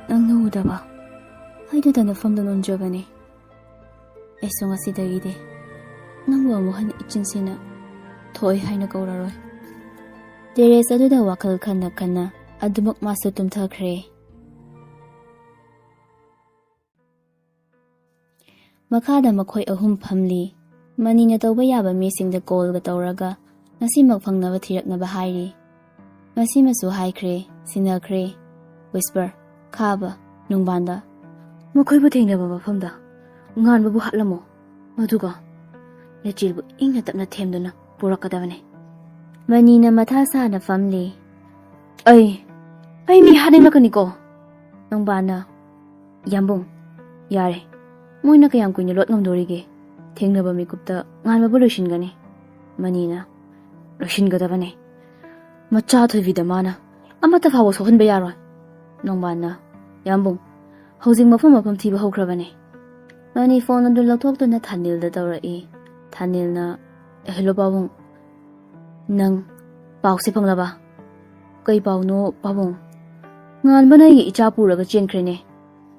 ꯅꯪꯅ ꯎꯗꯕ ꯍꯥꯏꯗꯨꯗ ꯅꯐꯝꯗ ꯅꯣꯟꯖꯕꯅꯤ꯫ ꯑꯩꯁꯨ ꯉꯁꯤꯗꯒꯤꯗꯤ ꯅꯪꯕꯨ ꯑꯃꯨꯛ ꯍꯟꯅ ꯏꯆꯤꯟ ꯁꯤꯟꯅ ꯊꯣꯏ ꯍꯥꯏꯅ ꯀꯧꯔꯔꯣꯏ꯫" ꯇꯦꯔꯦꯁ ꯑꯗꯨꯗ ꯋꯥꯈꯜ ꯈꯟꯅ ꯈꯟꯅ ꯑꯗꯨꯃꯛ ꯃꯥꯁꯨ ꯇꯨꯝꯊꯈ꯭ꯔꯦ꯫ ꯃꯈꯥꯗ ꯃꯈꯣꯏ ꯑꯍꯨꯝ ꯐꯝꯂꯤ꯫ ꯃꯅꯤꯅ ꯇꯧꯕ ꯌꯥꯕ ꯃꯤꯁꯤꯡꯗ ꯀꯣꯜꯒ ꯇꯧꯔꯒ ꯉꯁꯤꯃꯛ ꯐꯪꯅꯕ ꯊꯤꯔꯛꯅꯕ ꯍꯥꯏꯔꯤ꯫ ꯃꯁꯤꯃꯁꯨ ꯍꯥꯏꯈ꯭ꯔꯦ, ꯁꯤꯟꯅꯈ꯭ꯔꯦ꯫ ꯋꯤꯁꯄꯔ, ꯈꯥꯕ, ꯅꯨꯡꯕꯥꯟꯗ, ꯃꯈꯣꯏꯕꯨ ꯊꯦꯡꯅꯕ ꯃꯐꯝꯗ ꯉꯥꯟꯕꯕꯨ ꯍꯥꯠꯂꯝꯃꯣ, ꯑꯗꯨꯒ ꯂꯩꯆꯤꯜꯕꯨ ꯏꯪꯅ ꯇꯞꯅ ꯊꯦꯝꯗꯨꯅ ꯄꯨꯔꯛꯀꯗꯕꯅꯤ꯫ ꯃꯅꯤꯅ ꯃꯊꯥ ꯁꯥꯅ ꯐꯝꯂꯤ꯫ ꯑꯩ, ꯑꯩ ꯃꯤ ꯍꯥꯠꯅꯤꯡꯂꯛꯀꯅꯤꯀꯣ꯫ ꯅꯨꯡꯕꯥꯟꯅ, ꯌꯥꯝꯕꯨꯡ, ꯌꯥꯔꯦ꯫ ꯃꯣꯏꯅ ꯀꯌꯥꯝ ꯀꯨꯏꯅ ꯂꯣꯠ ꯉꯝꯗꯣꯔꯤꯒꯦ? ꯊꯦꯡꯅꯕ ꯃꯤꯀꯨꯞꯇ ꯉꯥꯟꯕꯕꯨ ꯂꯣꯏꯁꯤꯟꯒꯅꯤ꯫ ꯃꯅꯤꯅ, ꯂꯣꯏꯁꯤꯟꯒꯗꯕꯅꯦ꯫ ꯃꯆꯥ ꯊꯣꯏꯕꯤꯗ ꯃꯥꯅ ꯑꯃꯠꯇ ꯐꯥꯎꯕ ꯁꯣꯛꯍꯟꯕ ꯌꯥꯔꯣꯏ꯫ ꯅꯣꯡꯕꯥꯟꯅ, ꯌꯥꯝꯕꯨꯡ, ꯍꯧꯖꯤꯛ ꯃꯐꯝ ꯃꯐꯝ ꯊꯤꯕ ꯍꯧꯈ꯭ꯔꯕꯅꯦ꯫ ꯃꯅꯤ ꯐꯣꯟ ꯑꯗꯨ ꯂꯧꯊꯣꯛꯇꯨꯅ ꯊꯥꯅꯤꯜꯗ ꯇꯧꯔꯛꯏ꯫ ꯊꯥꯅꯤꯜꯅ, ꯍꯦꯂꯣ ꯄꯥꯕꯨꯡ, ꯅꯪ ꯄꯥꯎꯁꯦ ꯐꯪꯂꯕ? ꯀꯩ ꯄꯥꯎꯅꯣ ꯄꯥꯕꯨꯡ? ꯉꯥꯟꯕꯅ ꯑꯩꯒꯤ ꯏꯆꯥ ꯄꯨꯔꯒ ꯆꯦꯟꯈ꯭ꯔꯦꯅꯦ꯫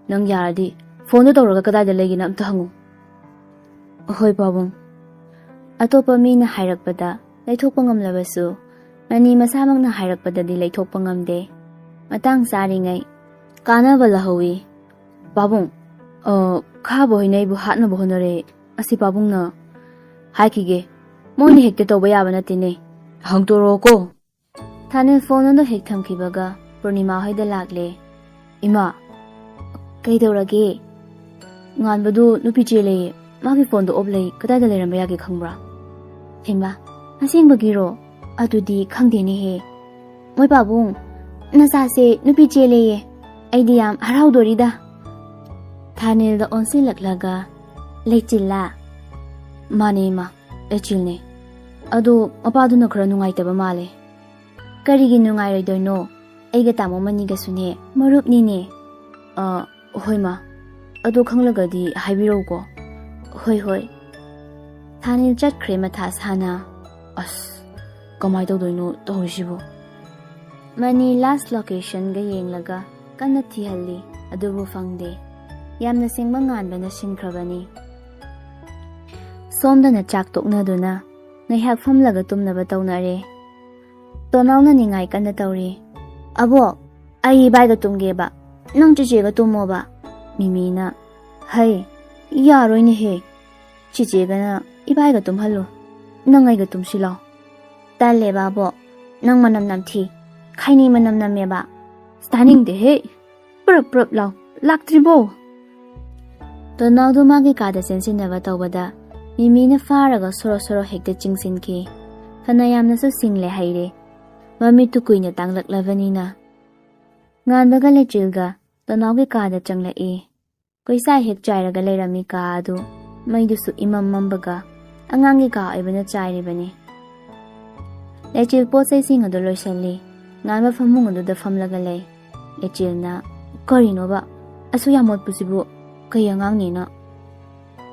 ꯅꯪ ꯌꯥꯔꯗꯤ ꯐꯣꯟꯗꯣ ꯇꯧꯔꯒ ꯀꯗꯥꯏꯗ ꯂꯩꯒꯦꯅ ꯑꯝꯇ ꯍꯪꯉꯨ꯫ ꯍꯣꯏ ꯄꯥꯕꯨꯡ꯫ ꯑꯇꯣꯞꯄ ꯃꯤꯅ ꯍꯥꯏꯔꯛꯄꯗ ꯂꯩꯊꯣꯛꯄ ꯉꯝꯂꯕꯁꯨ, ꯃꯅꯤ ꯃꯁꯥꯃꯛꯅ ꯍꯥꯏꯔꯛꯄꯗꯗꯤ ꯂꯩꯊꯣꯛꯄ ꯉꯝꯗꯦ꯫ ꯃꯇꯥꯡ ꯆꯥꯔꯤꯉꯩ ꯀꯥꯟꯅꯕ ꯂꯧꯍꯧꯋꯤ꯫ ꯄꯥꯕꯨꯡ, ꯑ, ꯈꯥꯕ ꯍꯣꯏꯅ ꯑꯩꯕꯨ ꯍꯥꯠꯅꯕ ꯍꯣꯠꯅꯔꯦ꯫ ꯑꯁꯤ ꯄꯥꯕꯨꯡꯅ ꯍꯥꯏꯈꯤꯒꯦ꯫ ꯃꯣꯏꯅ ꯍꯦꯛꯇ ꯇꯧꯕ ꯌꯥꯕ ꯅꯠꯇꯦꯅꯦ꯫ ꯍꯪꯗꯣꯔꯛꯑꯣꯀꯣ꯫ ꯊꯥꯅꯤꯜ ꯐꯣꯟ ꯑꯗꯨ ꯍꯦꯛ ꯊꯝꯈꯤꯕꯒ ꯄꯨꯔꯅꯤꯃꯥ ꯍꯣꯏꯗ ꯂꯥꯛꯂꯦ꯫ ꯏꯃꯥ, ꯀꯩꯗꯧꯔꯒꯦ? ꯉꯥꯟꯕꯗꯨ ꯅꯨꯄꯤ ꯆꯦꯜꯂꯦꯌꯦ꯫ ꯃꯥꯒꯤ ꯐꯣꯟꯗꯣ ꯑꯣꯞ ꯂꯩ꯫ ꯀꯗꯥꯏꯗ ꯂꯩꯔꯝꯕ ꯌꯥꯒꯦ ꯈꯪꯕ꯭ꯔꯥ? ꯍꯩꯃꯥ, ꯑꯁꯦꯡꯕꯒꯤꯔꯣ? ꯑꯗꯨꯗꯤ ꯈꯪꯗꯦꯅꯦꯍꯦ꯫ ꯃꯣꯏ ꯄꯥꯕꯨꯡ, ꯅꯆꯥꯁꯦ ꯅꯨꯄꯤ ꯆꯦꯜꯂꯦꯌꯦ꯫ ꯑꯩꯗꯤ ꯌꯥꯝ ꯍꯔꯥꯎꯗꯣꯔꯤꯗ꯫ ꯊꯥꯅꯤꯜꯗ ꯑꯣꯟꯁꯤꯜꯂꯛꯂꯒ, ꯂꯩꯆꯤꯜꯂꯥ? ꯃꯥꯅꯦ ꯏꯃꯥ, ꯂꯩꯆꯤꯜꯅꯦ꯫ ꯑꯗꯣ ꯃꯄꯥꯗꯨꯅ ꯈꯔ ꯅꯨꯡꯉꯥꯏꯇꯕ ꯃꯥꯜꯂꯦ꯫ ꯀꯔꯤꯒꯤ ꯅꯨꯡꯉꯥꯏꯔꯣꯏꯗꯣꯏꯅꯣ? ꯑꯩꯒ ꯇꯥꯃꯣ ꯃꯅꯤꯒꯁꯨꯅꯦ, ꯃꯔꯨꯞꯅꯤꯅꯦ꯫ ꯑ, ꯍꯣꯏ ꯃꯥ, ꯑꯗꯣ ꯈꯪꯂꯒꯗꯤ ꯍꯥꯏꯕꯤꯔꯧꯀꯣ꯫ ꯍꯣꯏ, ꯍꯣꯏ꯫ ꯊꯥꯅꯤꯜ ꯆꯠꯈ꯭ꯔꯦ ꯃꯊꯥ ꯁꯥꯅ꯫ ꯑꯁ, ꯀꯃꯥꯏ ꯇꯧꯗꯣꯏꯅꯣ ꯇꯧꯔꯤꯁꯤꯕꯣ? ꯃꯅꯤ ꯂꯥꯁ ꯂꯣꯀꯦꯁꯟꯒ ꯌꯦꯡꯂꯒ ꯀꯟꯅ ꯊꯤꯍꯜꯂꯤ, ꯑꯗꯨꯕꯨ ꯐꯪꯗꯦ꯫ ꯌꯥꯝꯅ ꯁꯤꯡꯕ ꯉꯥꯟꯕꯅ ꯁꯤꯟꯈ꯭ꯔꯕꯅꯤ꯫ ꯁꯣꯝꯗꯅ ꯆꯥꯛ ꯇꯣꯛꯅꯗꯨꯅ ꯉꯥꯏꯍꯥꯛ ꯐꯝꯂꯒ ꯇꯨꯝꯅꯕ ꯇꯧꯅꯔꯦ꯫ ꯇꯣꯅꯥꯎꯅ ꯅꯤꯡꯉꯥꯏ ꯀꯟꯅ ꯇꯧꯔꯤ꯫ "ꯑꯕꯣꯛ, ꯑꯩ ꯏꯕꯥꯏꯒ ꯇꯨꯝꯒꯦꯕ, ꯅꯪ ꯆꯤꯆꯦꯒ ꯇꯨꯝꯃꯣꯕ꯫" ꯃꯤꯃꯤꯅ, "ꯍꯩ, ꯌꯥꯔꯣꯏꯅꯦꯍꯦ, ꯆꯤꯆꯦꯒꯅ ꯏꯕꯥꯏꯒ ꯇꯨꯝꯍꯜꯂꯨ꯫ ꯅꯪ ꯑꯩꯒ ꯇꯨꯝꯁꯤ ꯂꯥꯎ꯫ ꯇꯜꯂꯦꯕ ꯑꯕꯣꯛ꯫ ꯅꯪ ꯃꯅꯝ ꯅꯝꯊꯤ꯫ ꯈꯩꯅꯤ ꯃꯅꯝ ꯅꯝꯃꯦꯕ꯫ ꯑꯁ, ꯇꯥꯅꯤꯡꯗꯦꯍꯦ꯫ ꯄ꯭ꯔꯞ ꯄ꯭ꯔꯞ ꯂꯥꯎ꯫ ꯂꯥꯛꯇ꯭ꯔꯤꯕꯣ? ꯇꯣꯅꯥꯎꯗꯣ ꯃꯥꯒꯤ ꯀꯥꯗ ꯆꯦꯟꯁꯤꯟꯅꯕ ꯇꯧꯕꯗ ꯃꯤꯃꯤꯅ ꯐꯥꯔꯒ ꯁꯣꯔꯣ ꯁꯣꯔꯣ ꯍꯦꯛꯇ ꯆꯤꯡꯁꯤꯟꯈꯤ꯫ ꯐꯅ ꯌꯥꯝꯅꯁꯨ ꯁꯤꯡꯂꯦ ꯍꯩꯔꯦ꯫ ꯃꯃꯤꯠꯇꯨ ꯀꯨꯏꯅ ꯇꯥꯡꯂꯛꯂꯕꯅꯤꯅ꯫ ꯉꯥꯟꯕꯒ ꯂꯩꯆꯤꯜꯒ ꯇꯣꯅꯥꯎꯒꯤ ꯀꯥꯗ ꯆꯪꯂꯛꯏ꯫ ꯀꯣꯏꯆꯥꯏ ꯍꯦꯛ ꯆꯥꯏꯔꯒ ꯂꯩꯔꯝꯃꯤ ꯀꯥ ꯑꯗꯨ꯫ ꯃꯩꯗꯨꯁꯨ ꯏꯃꯝ ꯃꯝꯕꯒ ꯑꯉꯥꯡꯒꯤ ꯀꯥ ꯑꯣꯏꯕꯅ ꯆꯥꯏꯔꯤꯕꯅꯤ꯫ ꯂꯩꯆꯤꯜ ꯄꯣꯠ ꯆꯩꯁꯤꯡ ꯑꯗꯨ ꯂꯣꯏꯁꯤꯜꯂꯤ꯫ ꯉꯥꯟꯕ ꯐꯃꯨꯡ ꯑꯗꯨꯗ ꯐꯝꯂꯒ ꯂꯩ꯫ ꯂꯩꯆꯤꯜꯅ, "ꯀꯔꯤꯅꯣꯕ? ꯑꯁꯨꯛ ꯌꯥꯝ ꯃꯣꯠꯄꯁꯤꯕꯨ ꯀꯩ ꯑꯉꯥꯡꯅꯤꯅ?"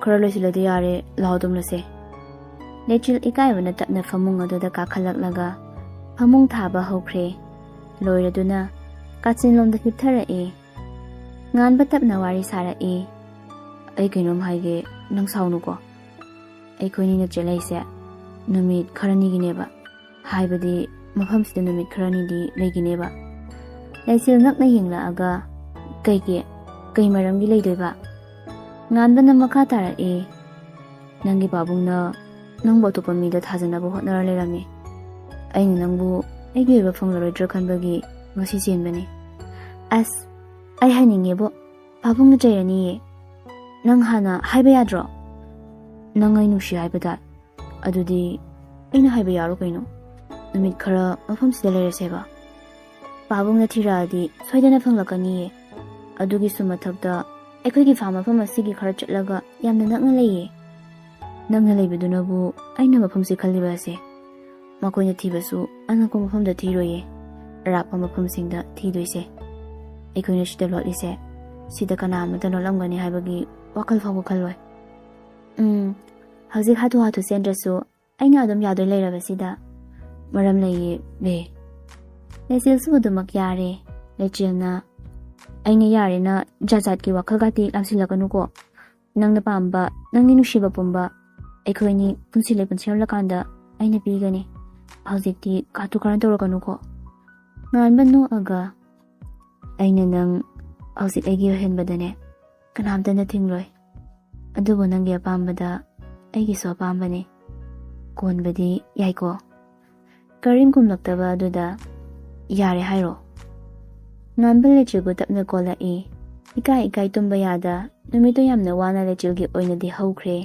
"ꯈꯔ ꯂꯣꯏꯁꯤꯜꯂꯗꯤ ꯌꯥꯔꯦ, ꯂꯥꯛꯑꯣ ꯇꯨꯝꯂꯁꯦ꯫" ꯂꯩꯆꯤꯜ ꯏꯀꯥꯏꯕꯅ ꯇꯞꯅ ꯐꯃꯨꯡ ꯑꯗꯨꯗ ꯀꯥꯈꯠꯂꯛꯂꯒ ꯐꯃꯨꯡ ꯊꯥꯕ ꯍꯧꯈ꯭ꯔꯦ꯫ ꯂꯣꯏꯔꯗꯨꯅ ꯀꯥꯆꯤꯟꯂꯣꯝꯗ ꯍꯤꯞꯊꯔꯛꯏ꯫ ꯉꯥꯟꯕ ꯇꯞꯅ ꯋꯥꯔꯤ ꯁꯥꯔꯛꯏ꯫ "ꯑꯩ ꯀꯩꯅꯣꯝ ꯍꯥꯏꯒꯦ, ꯅꯪ ꯁꯥꯎꯅꯨꯀꯣ꯫ ꯑꯩꯈꯣꯏꯅꯤꯅ ꯆꯦꯜꯂꯛꯏꯁꯦ ꯅꯨꯃꯤꯠ ꯈꯔꯅꯤꯒꯤꯅꯦꯕ꯫ ꯍꯥꯏꯕꯗꯤ ꯃꯐꯝꯁꯤꯗ ꯅꯨꯃꯤꯠ ꯈꯔꯅꯤꯗꯤ ꯂꯩꯒꯤꯅꯦꯕ꯫" ꯂꯩꯆꯤꯜ ꯉꯛꯅ ꯌꯦꯡꯂꯛꯑꯒ, "ꯀꯩꯒꯤ? ꯀꯩ ꯃꯔꯝꯒꯤ ꯂꯩꯗꯣꯏꯕ?" ꯉꯥꯟꯕꯅ ꯃꯈꯥ ꯇꯥꯔꯛꯏ꯫ "ꯅꯪꯒꯤ ꯄꯥꯕꯨꯡꯅ ꯅꯪꯕꯨ ꯑꯇꯣꯞꯄ ꯃꯤꯗ ꯊꯥꯖꯅꯕ ꯍꯣꯠꯅꯔ ꯂꯩꯔꯝꯃꯤ꯫ ꯑꯩꯅ ꯅꯪꯕꯨ ꯑꯩꯒꯤ ꯑꯣꯏꯕ ꯐꯪꯂꯔꯣꯏꯗ꯭ꯔꯥ ꯈꯟꯕꯒꯤ ꯉꯁꯤ ꯆꯦꯟꯕꯅꯤ꯫" "ꯑꯁ, ꯑꯩ ꯍꯥꯏꯅꯤꯡꯉꯦꯕꯣ꯫ ꯄꯥꯕꯨꯡꯅ ꯆꯩꯔꯅꯤꯌꯦ꯫ ꯅꯪ ꯍꯥꯟꯅ ꯍꯥꯏꯕ ꯌꯥꯗ꯭ꯔꯣ? ꯅꯪ ꯑꯩ ꯅꯨꯡꯁꯤ ꯍꯥꯏꯕꯗ꯫ ꯑꯗꯨꯗꯤ ꯑꯩꯅ ꯍꯥꯏꯕ ꯌꯥꯔꯣ ꯀꯩꯅꯣ? ꯅꯨꯃꯤꯠ ꯈꯔ ꯃꯐꯝꯁꯤꯗ ꯂꯩꯔꯁꯦꯕ꯫ ꯄꯥꯕꯨꯡꯅ ꯊꯤꯔꯛꯑꯗꯤ ꯁꯣꯏꯗꯅ ꯐꯪꯂꯛꯀꯅꯤꯌꯦ꯫ ꯑꯗꯨꯒꯤꯁꯨ ꯃꯊꯛꯇ ꯑꯩꯈꯣꯏꯒꯤ ꯐꯥꯝ ꯃꯐꯝ ꯑꯁꯤꯒꯤ ꯈꯔ ꯆꯠꯂꯒ ꯌꯥꯝꯅ ꯅꯛꯅ ꯂꯩꯌꯦ꯫ ꯅꯪꯅ ꯂꯩꯕꯗꯨꯅꯕꯨ ꯑꯩꯅ ꯃꯐꯝꯁꯤ ꯈꯜꯂꯤꯕ ꯑꯁꯦ꯫ ꯃꯈꯣꯏꯅ ꯊꯤꯕꯁꯨ ꯑꯅꯛꯄ ꯃꯐꯝꯗ ꯊꯤꯔꯣꯏꯌꯦ꯫ ꯑꯔꯥꯞꯄ ꯃꯐꯝꯁꯤꯡꯗ ꯊꯤꯗꯣꯏꯁꯦ꯫ ꯑꯩꯈꯣꯏꯅ ꯁꯤꯗ ꯂꯣꯠꯂꯤꯁꯦ, ꯁꯤꯗ ꯀꯅꯥ ꯑꯃꯠꯇ ꯂꯣꯠꯂꯝꯒꯅꯤ ꯍꯥꯏꯕꯒꯤ ꯋꯥꯈꯜ ꯐꯥꯎꯕ ꯈꯜꯂꯣꯏ꯫" "ꯎꯝ, ꯍꯧꯖꯤꯛ ꯍꯥꯊꯨ ꯍꯥꯊꯨ ꯆꯦꯟꯗ꯭ꯔꯁꯨ ꯑꯩꯅ ꯑꯗꯨꯝ ꯌꯥꯗꯣꯏ ꯂꯩꯔꯕꯁꯤꯗ?" "ꯃꯔꯝ ꯂꯩꯌꯦ, ꯕꯦ꯫" ꯂꯩꯆꯤꯜꯁꯨ ꯑꯗꯨꯃꯛ ꯌꯥꯔꯦ꯫ ꯂꯩꯆꯤꯜꯅ, "ꯑꯩꯅ ꯌꯥꯔꯦꯅ ꯖꯥꯠ ꯖꯥꯠꯀꯤ ꯋꯥꯈꯜꯒꯗꯤ ꯂꯥꯝꯁꯤꯜꯂꯛꯀꯅꯨꯀꯣ꯫ ꯅꯪꯅ ꯄꯥꯝꯕ, ꯅꯪꯒꯤ ꯅꯨꯡꯁꯤꯕ ꯄꯨꯝꯕ ꯑꯩꯈꯣꯏꯅꯤ ꯄꯨꯟꯁꯤ ꯂꯩꯄꯨꯟ ꯁꯦꯝꯂꯀꯥꯟꯗ ꯑꯩꯅ ꯄꯤꯒꯅꯤ꯫ ꯍꯧꯖꯤꯛꯇꯤ ꯀꯥꯇꯨ ꯀꯥꯔꯟ ꯇꯧꯔꯛꯀꯅꯨꯀꯣ꯫" ꯉꯥꯟꯕ ꯅꯣꯛꯑꯒ, "ꯑꯩꯅ ꯅꯪ ꯍꯧꯖꯤꯛ ꯑꯩꯒꯤ ꯑꯣꯏꯍꯟꯕꯗꯅꯦ ꯀꯅꯥꯝꯇꯅ ꯊꯤꯡꯂꯣꯏ꯫ ꯑꯗꯨꯕꯨ ꯅꯪꯒꯤ ꯑꯄꯥꯝꯕꯗ ꯑꯩꯒꯤꯁꯨ ꯑꯄꯥꯝꯕꯅꯤ꯫ ꯀꯣꯟꯕꯗꯤ ꯌꯥꯏꯀꯣ? ꯀꯔꯤꯝ ꯈꯨꯝꯂꯛꯇꯕ ꯑꯗꯨꯗ, "ꯌꯥꯔꯦ ꯍꯥꯏꯔꯣ?" ꯉꯥꯟꯕ ꯂꯩꯆꯤꯜꯕꯨ ꯇꯞꯅ ꯀꯣꯜꯂꯛꯏ꯫ ꯏꯀꯥꯏ ꯏꯀꯥꯏ ꯇꯨꯝꯕ ꯌꯥꯗ ꯅꯨꯃꯤꯠꯇꯨ ꯌꯥꯝꯅ ꯋꯥꯅ ꯂꯩꯆꯤꯜꯒꯤ ꯑꯣꯏꯅꯗꯤ ꯍꯧꯈ꯭ꯔꯦ꯫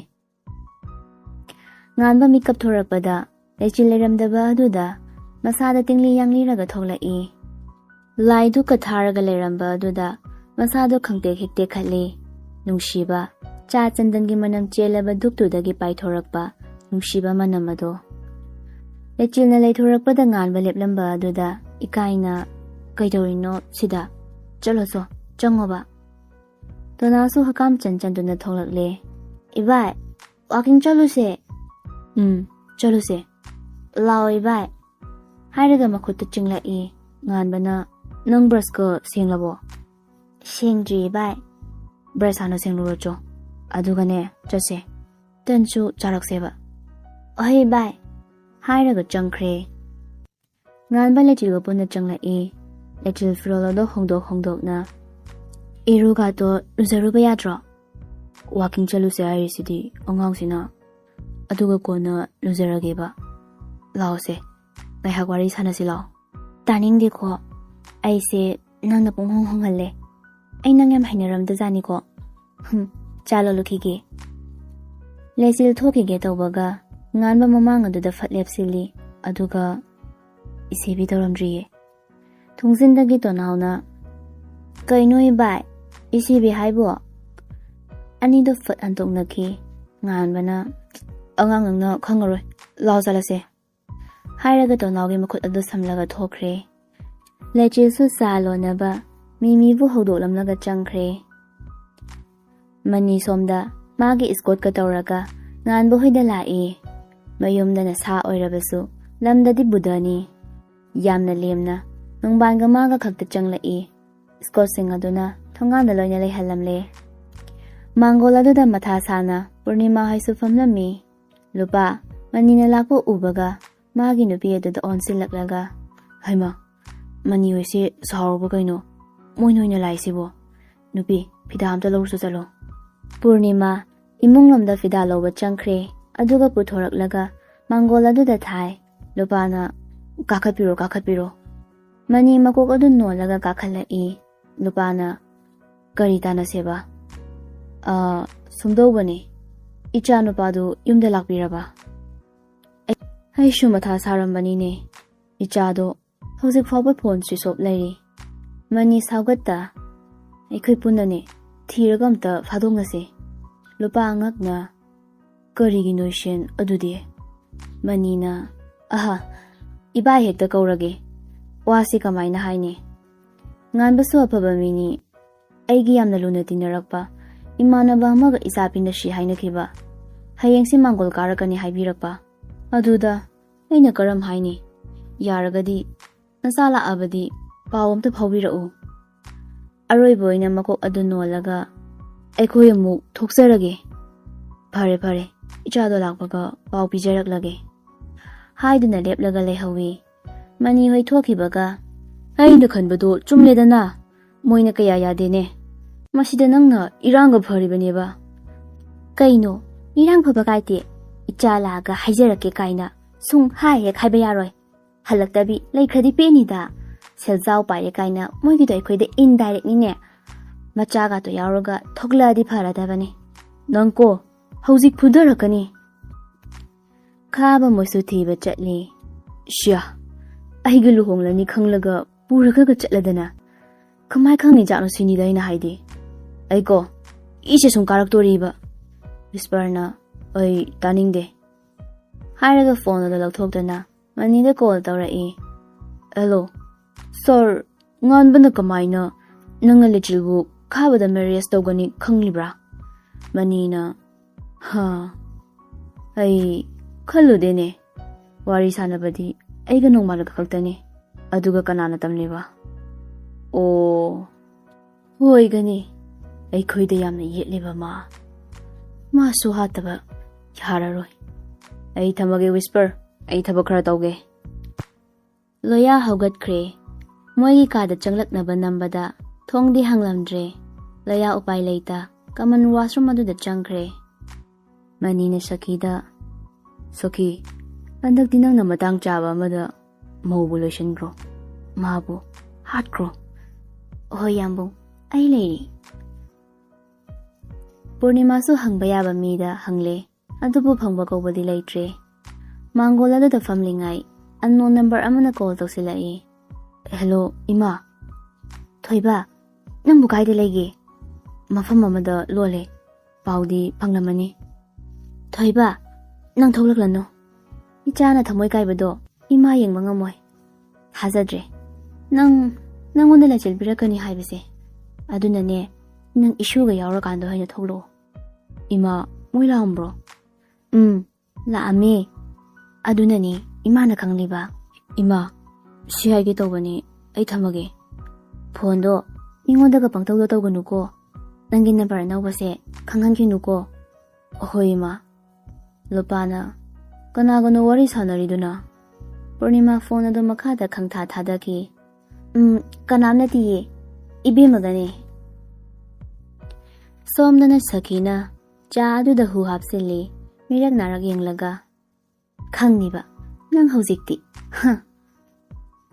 ꯉꯥꯟꯕ ꯃꯤꯀꯞ ꯊꯣꯔꯛꯄꯗ ꯂꯩꯆꯤꯜ ꯂꯩꯔꯝꯗꯕ ꯑꯗꯨꯗ ꯃꯁꯥꯗ ꯇꯤꯡꯂꯤ ꯌꯥꯡꯂꯤꯔꯒ ꯊꯣꯛꯂꯛꯏ꯫ ꯂꯥꯏ ꯙꯨꯛꯀ ꯊꯥꯔꯒ ꯂꯩꯔꯝꯕ ꯑꯗꯨꯗ ꯃꯁꯥꯗꯣ ꯈꯪꯇꯦꯛ ꯍꯦꯛ ꯇꯦꯛꯈꯠꯂꯤ꯫ ꯅꯨꯡꯁꯤꯕ, ꯆꯥ ꯆꯟꯗꯟꯒꯤ ꯃꯅꯝ ꯆꯦꯜꯂꯕ ꯙꯨꯛꯇꯨꯗꯒꯤ ꯄꯥꯏꯊꯣꯔꯛꯄ ꯅꯨꯡꯁꯤꯕ ꯃꯅꯝ ꯑꯗꯣ꯫ ꯂꯩꯆꯤꯜꯅ ꯂꯩꯊꯣꯔꯛꯄꯗ ꯉꯥꯟꯕ ꯂꯦꯞꯂꯝꯕ ꯑꯗꯨꯗ ꯏꯀꯥꯏꯅ, "ꯀꯩꯗꯧꯔꯤꯅꯣ ꯁꯤꯗ? ꯆꯠꯂꯣꯁꯣ, ꯆꯪꯉꯣꯕ꯫" ꯇꯣꯅꯥꯁꯨ ꯍꯀꯥꯝ ꯆꯟ ꯆꯟꯗꯨꯅ ꯊꯣꯛꯂꯛꯂꯦ꯫ "ꯏꯕꯥꯏ, ꯋꯥꯀꯤꯡ ꯆꯠꯂꯨꯁꯦ꯫" "ꯎꯝ, ꯆꯠꯂꯨꯁꯦ꯫" "ꯂꯥꯛꯑꯣ ꯏꯕꯥꯏ꯫" ꯍꯥꯏꯔꯒ ꯃꯈꯨꯠꯇ ꯆꯤꯡꯂꯛꯏ꯫ ꯉꯥꯟꯕꯅ, "ꯅꯪ ꯕ꯭ꯔꯁꯀ ꯁꯦꯡꯂꯕꯣ?" "ꯁꯦꯡꯗ꯭ꯔꯤ ꯏꯕꯥꯏ꯫" "ꯕ꯭ꯔꯁ ꯍꯥꯟꯅ ꯁꯦꯡꯂꯨꯔꯣ ꯆꯣ, ꯑꯗꯨꯒꯅꯦ ꯆꯠꯁꯦ꯫ ꯇꯟꯁꯨ ꯆꯥꯔꯛꯁꯦꯕ꯫" "ꯑꯍꯩ ꯏꯕꯥꯏ꯫" ꯍꯥꯏꯔꯒ ꯆꯪꯈ꯭ꯔꯦ꯫ ꯉꯥꯟꯕ ꯂꯩꯆꯤꯜꯒ ꯄꯨꯟꯅ ꯆꯪꯂꯛꯏ꯫ ꯂꯩꯆꯤꯜ ꯐꯤꯔꯣꯜ ꯑꯗꯣ ꯍꯣꯡꯗꯣꯛ ꯍꯣꯡꯗꯣꯛꯅ, "ꯏꯔꯨꯒꯥꯗꯣ ꯂꯨꯖꯔꯨꯕ ꯌꯥꯗ꯭ꯔꯣ? ꯋꯥꯀꯤꯡ ꯆꯠꯂꯨꯁꯦ ꯍꯥꯏꯔꯤꯁꯤꯗꯤ ꯑꯉꯥꯡꯁꯤꯅ꯫ ꯑꯗꯨꯒ ꯀꯣꯟꯅ ꯂꯨꯖꯔꯒꯦꯕ꯫ ꯂꯥꯛꯑꯣꯁꯦ, ꯉꯥꯏꯍꯥꯛ ꯋꯥꯔꯤ ꯁꯥꯟꯅꯁꯤ ꯂꯥꯛꯑꯣ꯫" "ꯇꯥꯅꯤꯡꯗꯦꯀꯣ, ꯑꯩꯁꯦ ꯅꯪꯅ ꯄꯨꯡꯍꯣꯡ ꯍꯣꯡꯍꯜꯂꯦ꯫ ꯑꯩ ꯅꯪ ꯌꯥꯝ ꯍꯩꯅꯔꯝꯗꯖꯥꯠꯅꯤꯀꯣ꯫ ꯍꯨꯝ, ꯆꯥ ꯂꯣꯜꯂꯨꯈꯤꯒꯦ꯫" ꯂꯩꯆꯤꯜ ꯊꯣꯛꯈꯤꯒꯦ ꯇꯧꯕꯒ ꯉꯥꯟꯕ ꯃꯃꯥꯡ ꯑꯗꯨꯗ ꯐꯠ ꯂꯦꯞꯁꯤꯜꯂꯤ꯫ ꯑꯗꯨꯒ ꯏꯁꯤꯕꯤ ꯇꯧꯔꯝꯗ꯭ꯔꯤꯌꯦ꯫ ꯊꯣꯡꯖꯤꯟꯗꯒꯤ ꯇꯣꯅꯥꯎꯅ, "ꯀꯩꯅꯣ ꯏꯕꯥꯏ, ꯏꯁꯤꯕꯤ ꯍꯥꯏꯕꯣ?" ꯑꯅꯤꯗꯣ ꯐꯠ ꯍꯟꯇꯣꯛꯅꯈꯤ꯫ ꯉꯥꯟꯕꯅ, "ꯑꯉꯥꯡ ꯅꯪꯅ ꯈꯪꯉꯔꯣꯏ, ꯂꯥꯎ ꯆꯠꯂꯁꯦ꯫" ꯍꯥꯏꯔꯒ ꯇꯣꯅꯥꯎꯒꯤ ꯃꯈꯨꯠ ꯑꯗꯨ ꯁꯝꯂꯒ ꯊꯣꯛꯈ꯭ꯔꯦ꯫ ꯂꯩꯆꯤꯜꯁꯨ ꯆꯥ ꯂꯣꯟꯅꯕ ꯃꯤꯃꯤꯕꯨ ꯍꯧꯗꯣꯛꯂꯝꯂꯒ ꯆꯪꯈ꯭ꯔꯦ꯫ ꯃꯅꯤ ꯁꯣꯝꯗ ꯃꯥꯒꯤ ꯏꯁꯀꯣꯠꯀ ꯇꯧꯔꯒ ꯉꯥꯟꯕ ꯍꯣꯏꯗ ꯂꯥꯛꯏ꯫ ꯃꯌꯨꯝꯗꯅ ꯁꯥ ꯑꯣꯏꯔꯕꯁꯨ ꯂꯝꯗꯗꯤ ꯕꯨꯙꯅꯤ꯫ ꯌꯥꯝꯅ ꯂꯦꯝꯅ ꯅꯨꯡꯕꯥꯟꯒ ꯃꯥꯒ ꯈꯛꯇ ꯆꯪꯂꯛꯏ꯫ ꯏꯁꯀꯣꯠꯁꯤꯡ ꯑꯗꯨꯅ ꯊꯣꯡꯒꯥꯟꯗ ꯂꯣꯏꯅ ꯂꯩꯍꯜꯂꯝꯂꯦ꯫ ꯃꯥꯡꯒꯣꯜ ꯑꯗꯨꯗ ꯃꯊꯥ ꯁꯥꯅ ꯄꯨꯔꯅꯤꯃꯥ ꯍꯣꯏꯁꯨ ꯐꯝꯂꯝꯃꯤ꯫ ꯂꯨꯄꯥ ꯃꯅꯤꯅ ꯂꯥꯛꯄ ꯎꯕꯒ ꯃꯥꯒꯤ ꯅꯨꯄꯤ ꯑꯗꯨꯗ ꯑꯣꯟꯁꯤꯜꯂꯛꯂꯒ, "ꯍꯩꯃꯥ, ꯃꯅꯤ ꯍꯣꯏꯁꯦ ꯁꯥꯎꯔꯕ ꯀꯩꯅꯣ? ꯃꯣꯏꯅ ꯑꯣꯏꯅ ꯂꯥꯛꯏꯁꯤꯕꯣ? ꯅꯨꯄꯤ, ꯐꯤꯗꯥ ꯑꯝꯇ ꯂꯧꯔꯨꯆꯣ ꯆꯠꯂꯣ꯫" ꯄꯨꯔꯅꯤꯃꯥ ꯏꯃꯨꯡꯂꯣꯝꯗ ꯐꯤꯗꯥ ꯂꯧꯕ ꯆꯪꯈ꯭ꯔꯦ꯫ ꯑꯗꯨꯒ ꯄꯨꯊꯣꯔꯛꯂꯒ ꯃꯥꯡꯒꯣꯜ ꯑꯗꯨꯗ ꯊꯥꯏ꯫ ꯂꯨꯄꯥꯅ, "ꯀꯥꯈꯠꯄꯤꯔꯣ, ꯀꯥꯈꯠꯄꯤꯔꯣ"꯫ ꯃꯅꯤ ꯃꯀꯣꯛ ꯑꯗꯨ ꯅꯣꯜꯂꯒ ꯀꯥꯈꯠꯂꯛꯏ꯫ ꯂꯨꯄꯥꯅ, "ꯀꯔꯤ ꯇꯥꯟꯅꯁꯦꯕ?" "ꯑ, ꯁꯨꯝꯗꯧꯕꯅꯤ, ꯏꯆꯥ ꯅꯨꯄꯥꯗꯨ ꯌꯨꯝꯗ ꯂꯥꯛꯄꯤꯔꯕ?" ꯑꯩ-, ꯑꯩꯁꯨ ꯃꯊꯥ ꯁꯥꯔꯝꯕꯅꯤꯅꯦ꯫ ꯏꯆꯥꯗꯣ ꯍꯧꯖꯤꯛ ꯐꯥꯎꯕ ꯐꯣꯟ ꯁ꯭ꯋꯤꯆ ꯑꯣꯐ ꯂꯩꯔꯤ꯫ ꯃꯅꯤ ꯁꯥꯎꯒꯠꯇ, "ꯑꯩꯈꯣꯏ ꯄꯨꯟꯅꯅꯦ ꯊꯤꯔꯒ ꯑꯝꯇ ꯐꯥꯗꯣꯛꯅꯁꯦ"꯫ ꯂꯨꯄꯥ ꯉꯛꯅ, "ꯀꯔꯤꯒꯤꯅꯣ ꯏꯁꯦꯟ ꯑꯗꯨꯗꯤ?" ꯃꯅꯤꯅ, "ꯑꯍ, ꯏꯕꯥꯏ ꯍꯦꯛꯇ ꯀꯧꯔꯒꯦ꯫ ꯋꯥꯁꯤ ꯀꯃꯥꯏꯅ ꯍꯥꯏꯅꯤ? ꯉꯥꯟꯕꯁꯨ ꯑꯐꯕ ꯃꯤꯅꯤ, ꯑꯩꯒꯤ ꯌꯥꯝꯅ ꯂꯨꯅ ꯇꯤꯟꯅꯔꯛꯄ ꯏꯃꯥꯟꯅꯕ ꯑꯃꯒ ꯏꯆꯥ ꯄꯤꯅꯁꯤ ꯍꯥꯏꯅꯈꯤꯕ꯫ ꯍꯌꯦꯡꯁꯤ ꯃꯥꯡꯒꯣꯜ ꯀꯥꯔꯛꯀꯅꯤ ꯍꯥꯏꯕꯤꯔꯛꯄ꯫ ꯑꯗꯨꯗ ꯑꯩꯅ ꯀꯔꯝ ꯍꯥꯏꯅꯤ? ꯌꯥꯔꯒꯗꯤ ꯅꯆꯥ ꯂꯥꯛꯑꯕꯗꯤ ꯄꯥꯎ ꯑꯝꯇ ꯐꯥꯎꯕꯤꯔꯛꯎ"꯫ ꯑꯔꯣꯏꯕ ꯑꯣꯏꯅ ꯃꯀꯣꯛ ꯑꯗꯨ ꯅꯣꯜꯂꯒ, "ꯑꯩꯈꯣꯏ ꯑꯃꯨꯛ ꯊꯣꯛꯆꯔꯒꯦ"꯫ "ꯐꯔꯦ, ꯐꯔꯦ, ꯏꯆꯥꯗꯣ ꯂꯥꯛꯄꯒ ꯄꯥꯎ ꯄꯤꯖꯔꯛꯂꯒꯦ" ꯍꯥꯏꯗꯨꯅ ꯂꯦꯞꯂꯒ ꯂꯩꯍꯧꯋꯤ꯫ ꯃꯅꯤ ꯍꯣꯏ ꯊꯣꯛꯈꯤꯕꯒ, "ꯑꯩꯅ ꯈꯟꯕꯗꯣ ꯆꯨꯝꯂꯦꯗꯅ, ꯃꯣꯏꯅ ꯀꯌꯥ ꯌꯥꯗꯦꯅꯦ꯫ ꯃꯁꯤꯗ ꯅꯪꯅ ꯏꯔꯥꯡꯒ ꯐꯔꯤꯕꯅꯦꯕ"꯫ "ꯀꯩꯅꯣ, ꯏꯔꯥꯡ ꯐꯕ ꯀꯥꯏꯗꯦ, ꯏꯆꯥ ꯂꯥꯛꯑꯒ ꯍꯥꯏꯖꯔꯛꯀꯦ ꯀꯥꯏꯅ ꯁꯨꯝ ꯍꯥꯏ ꯍꯦꯛ ꯍꯥꯏꯕ ꯌꯥꯔꯣꯏ꯫ ꯍꯜꯂꯛꯇꯕꯤ ꯂꯩꯈ꯭ꯔꯗꯤ ꯄꯦꯟꯅꯤꯗ꯫ ꯁꯦꯜꯖꯥꯎ ꯄꯥꯏꯔꯦ ꯀꯥꯏꯅ ꯃꯣꯏꯒꯤꯗꯣ ꯑꯩꯈꯣꯏꯗ ꯏꯟꯗꯥꯏꯔꯦꯛꯅꯤꯅꯦ꯫ ꯃꯆꯥꯒꯥꯗꯣ ꯌꯥꯎꯔꯒ ꯊꯣꯛꯂꯛꯑꯗꯤ ꯐꯔꯗꯕꯅꯤ"꯫ "ꯅꯪꯀꯣ, ꯍꯧꯖꯤꯛ ꯐꯨꯗꯔꯛꯀꯅꯤ"꯫ ꯈꯥꯕ ꯃꯣꯏꯁꯨ ꯊꯤꯕ ꯆꯠꯂꯤ꯫ "ꯁꯤꯌꯥ, ꯑꯩꯒ ꯂꯨꯍꯣꯡꯂꯅꯤ ꯈꯪꯂꯒ ꯄꯨꯔꯒꯒ ꯆꯠꯂꯗꯅ꯫ ꯀꯃꯥꯏ ꯈꯪꯅꯤ ꯖꯥꯠꯅꯣ ꯁꯤꯅꯤꯗ ꯑꯩꯅ ꯍꯥꯏꯗꯤ꯫ ꯑꯩꯀꯣ, ꯏꯁꯦ ꯁꯨꯝ ꯀꯥꯔꯛꯇꯣꯔꯤꯕ"꯫ ꯋꯤꯁꯄꯔꯅ, "ꯑꯩ ꯇꯥꯅꯤꯡꯗꯦ" ꯍꯥꯏꯔꯒ ꯐꯣꯟ ꯑꯗꯨ ꯂꯧꯊꯣꯛꯇꯨꯅ ꯃꯅꯤꯗ ꯀꯣꯜ ꯇꯧꯔꯛꯏ꯫ "ꯍꯦꯜꯂꯣ, ꯁꯥꯔ, ꯉꯥꯟꯕꯅ ꯀꯃꯥꯏꯅ ꯅꯪꯅ ꯂꯤꯆꯤꯜꯕꯨ ꯈꯥꯕꯗ ꯃꯦꯔꯤꯌꯦꯖ ꯇꯧꯒꯅꯤ ꯈꯪꯂꯤꯕ꯭ꯔꯥ?" ꯃꯅꯤꯅ, "ꯍꯥ, ꯑꯩ ꯈꯜꯂꯨꯗꯦꯅꯦ꯫ ꯋꯥꯔꯤ ꯁꯥꯟꯅꯕꯗꯤ ꯑꯩꯒ ꯅꯣꯡꯃꯥꯟꯂꯒ ꯈꯛꯇꯅꯤ꯫ ꯑꯗꯨꯒ ꯀꯅꯥꯅ ꯇꯝꯂꯤꯕ?" "ꯑꯣ, ꯑꯣꯏꯒꯅꯤ꯫ ꯑꯩꯈꯣꯏꯗ ꯌꯥꯝꯅ ꯌꯦꯠꯂꯤꯕ ꯃꯥ꯫ ꯃꯥꯁꯨ ꯍꯥꯠꯇꯕ ꯌꯥꯔꯔꯣꯏ꯫ ꯑꯩ ꯊꯝꯃꯒꯦ ꯋꯤꯁꯄꯔ, ꯑꯩ ꯊꯕꯛ ꯈꯔ ꯇꯧꯒꯦ"꯫ ꯂꯣꯌꯥ ꯍꯧꯒꯠꯈ꯭ꯔꯦ꯫ ꯃꯣꯏꯒꯤ ꯀꯥꯗ ꯆꯪꯂꯛꯅꯕ ꯅꯝꯕꯗ ꯊꯣꯡꯗꯤ ꯍꯥꯡꯂꯝꯗ꯭ꯔꯦ꯫ ꯂꯣꯌꯥ ꯎꯄꯥꯏ ꯂꯩꯇ ꯀꯃꯟ ꯋꯥꯁꯔꯨꯝ ꯑꯗꯨꯗ ꯆꯪꯈ꯭ꯔꯦ꯫ ꯃꯅꯤꯅ ꯁꯈꯤꯗ, "ꯁꯈꯤ, ꯍꯟꯗꯛꯇꯤ ꯅꯪꯅ ꯃꯇꯥꯡ ꯆꯥꯕ ꯑꯃꯗ ꯃꯧꯕꯨ ꯂꯣꯏꯁꯤꯟꯈ꯭ꯔꯣ, ꯃꯥꯕꯨ ꯍꯥꯠꯈ꯭ꯔꯣ꯫" "ꯍꯣꯏ ꯌꯥꯝꯕꯨꯡ, ꯑꯩ ꯂꯩꯔꯤ꯫" ꯄꯨꯔꯅꯤꯃꯥꯁꯨ ꯍꯪꯕ ꯌꯥꯕ ꯃꯤꯗ ꯍꯪꯂꯦ, ꯑꯗꯨꯕꯨ ꯐꯪꯕ ꯀꯧꯕꯗꯤ ꯂꯩꯇ꯭ꯔꯦ꯫ ꯃꯥꯡꯒꯣꯜ ꯑꯗꯨꯗ ꯐꯝꯂꯤꯉꯩ unknown number ꯑꯃꯅ call ꯇꯧꯁꯤꯜꯂꯛꯏ꯫ "ꯍꯦꯜꯂꯣ ꯏꯃꯥ꯫" "ꯊꯣꯏꯕ, ꯅꯪꯕꯨ ꯀꯥꯏꯗ ꯂꯩꯒꯦ?" "ꯃꯐꯝ ꯑꯃꯗ ꯂꯣꯜꯂꯦ, ꯄꯥꯎꯗꯤ ꯐꯪꯂꯝꯃꯅꯤ꯫" "ꯊꯣꯏꯕ, ꯅꯪ ꯊꯣꯛꯂꯛꯂꯅꯨ꯫ ꯏꯆꯥꯅ ꯊꯃꯣꯏ ꯀꯥꯏꯕꯗꯣ ꯏꯃꯥ ꯌꯦꯡꯕ ꯉꯝꯃꯣꯏ꯫ ꯊꯥꯖꯗ꯭ꯔꯦ ꯅꯪ, ꯅꯪꯉꯣꯟꯗ ꯂꯩꯆꯤꯜ ꯄꯤꯔꯛꯀꯅꯤ ꯍꯥꯏꯕꯁꯦ꯫ ꯑꯗꯨꯅꯅꯦ, ꯅꯪ ꯏꯁꯨꯒ ꯌꯥꯎꯔꯀꯥꯟꯗ ꯑꯣꯏꯅ ꯊꯣꯛꯂꯛꯑꯣ꯫" "ꯏꯃꯥ, ꯃꯣꯏ ꯂꯥꯛꯑꯝꯕ꯭ꯔꯣ?" "ꯎꯝ, ꯂꯥꯛꯑꯝꯃꯦ꯫ ꯑꯗꯨꯅꯅꯦ ꯏꯃꯥꯅ ꯈꯪꯂꯤꯕ꯫" "ꯏꯃꯥ, ꯁꯤ ꯍꯥꯏꯒꯦ ꯇꯧꯕꯅꯤ, ꯑꯩ ꯊꯝꯃꯒꯦ꯫" "ꯐꯣꯟꯗꯣ ꯃꯤꯉꯣꯟꯗꯒ ꯄꯪꯇꯧꯗ ꯇꯧꯒꯅꯨꯀꯣ꯫ ꯅꯪꯒꯤ number ꯑꯅꯧꯕꯁꯦ ꯈꯪꯍꯟꯈꯤꯅꯨꯀꯣ꯫" "ꯍꯣꯏ ꯏꯃꯥ꯫" ꯂꯨꯄꯥꯅ, "ꯀꯅꯥꯒꯅꯣ ꯋꯥꯔꯤ ꯁꯥꯟꯅꯔꯤꯗꯨꯅ?" ꯄꯨꯔꯅꯤꯃꯥ ꯐꯣꯟ ꯑꯗꯨ ꯃꯈꯥꯗ ꯈꯪꯊꯥ ꯊꯥꯗꯈꯤ꯫ "ꯎꯝ, ꯀꯅꯥꯝ ꯅꯠꯇꯤꯌꯦ, ꯏꯕꯦꯝꯃꯒꯅꯦ꯫" ꯁꯣꯝꯗꯅ ꯁꯈꯤꯅ ꯆꯥ ꯑꯗꯨꯗ ꯍꯨ ꯍꯥꯞꯆꯤꯜꯂꯤ, ꯃꯤꯔꯛ ꯅꯥꯔꯛ ꯌꯦꯡꯂꯒ, "ꯈꯪꯅꯤꯕ ꯅꯪ ꯍꯧꯖꯤꯛꯇꯤ, ꯍ꯫"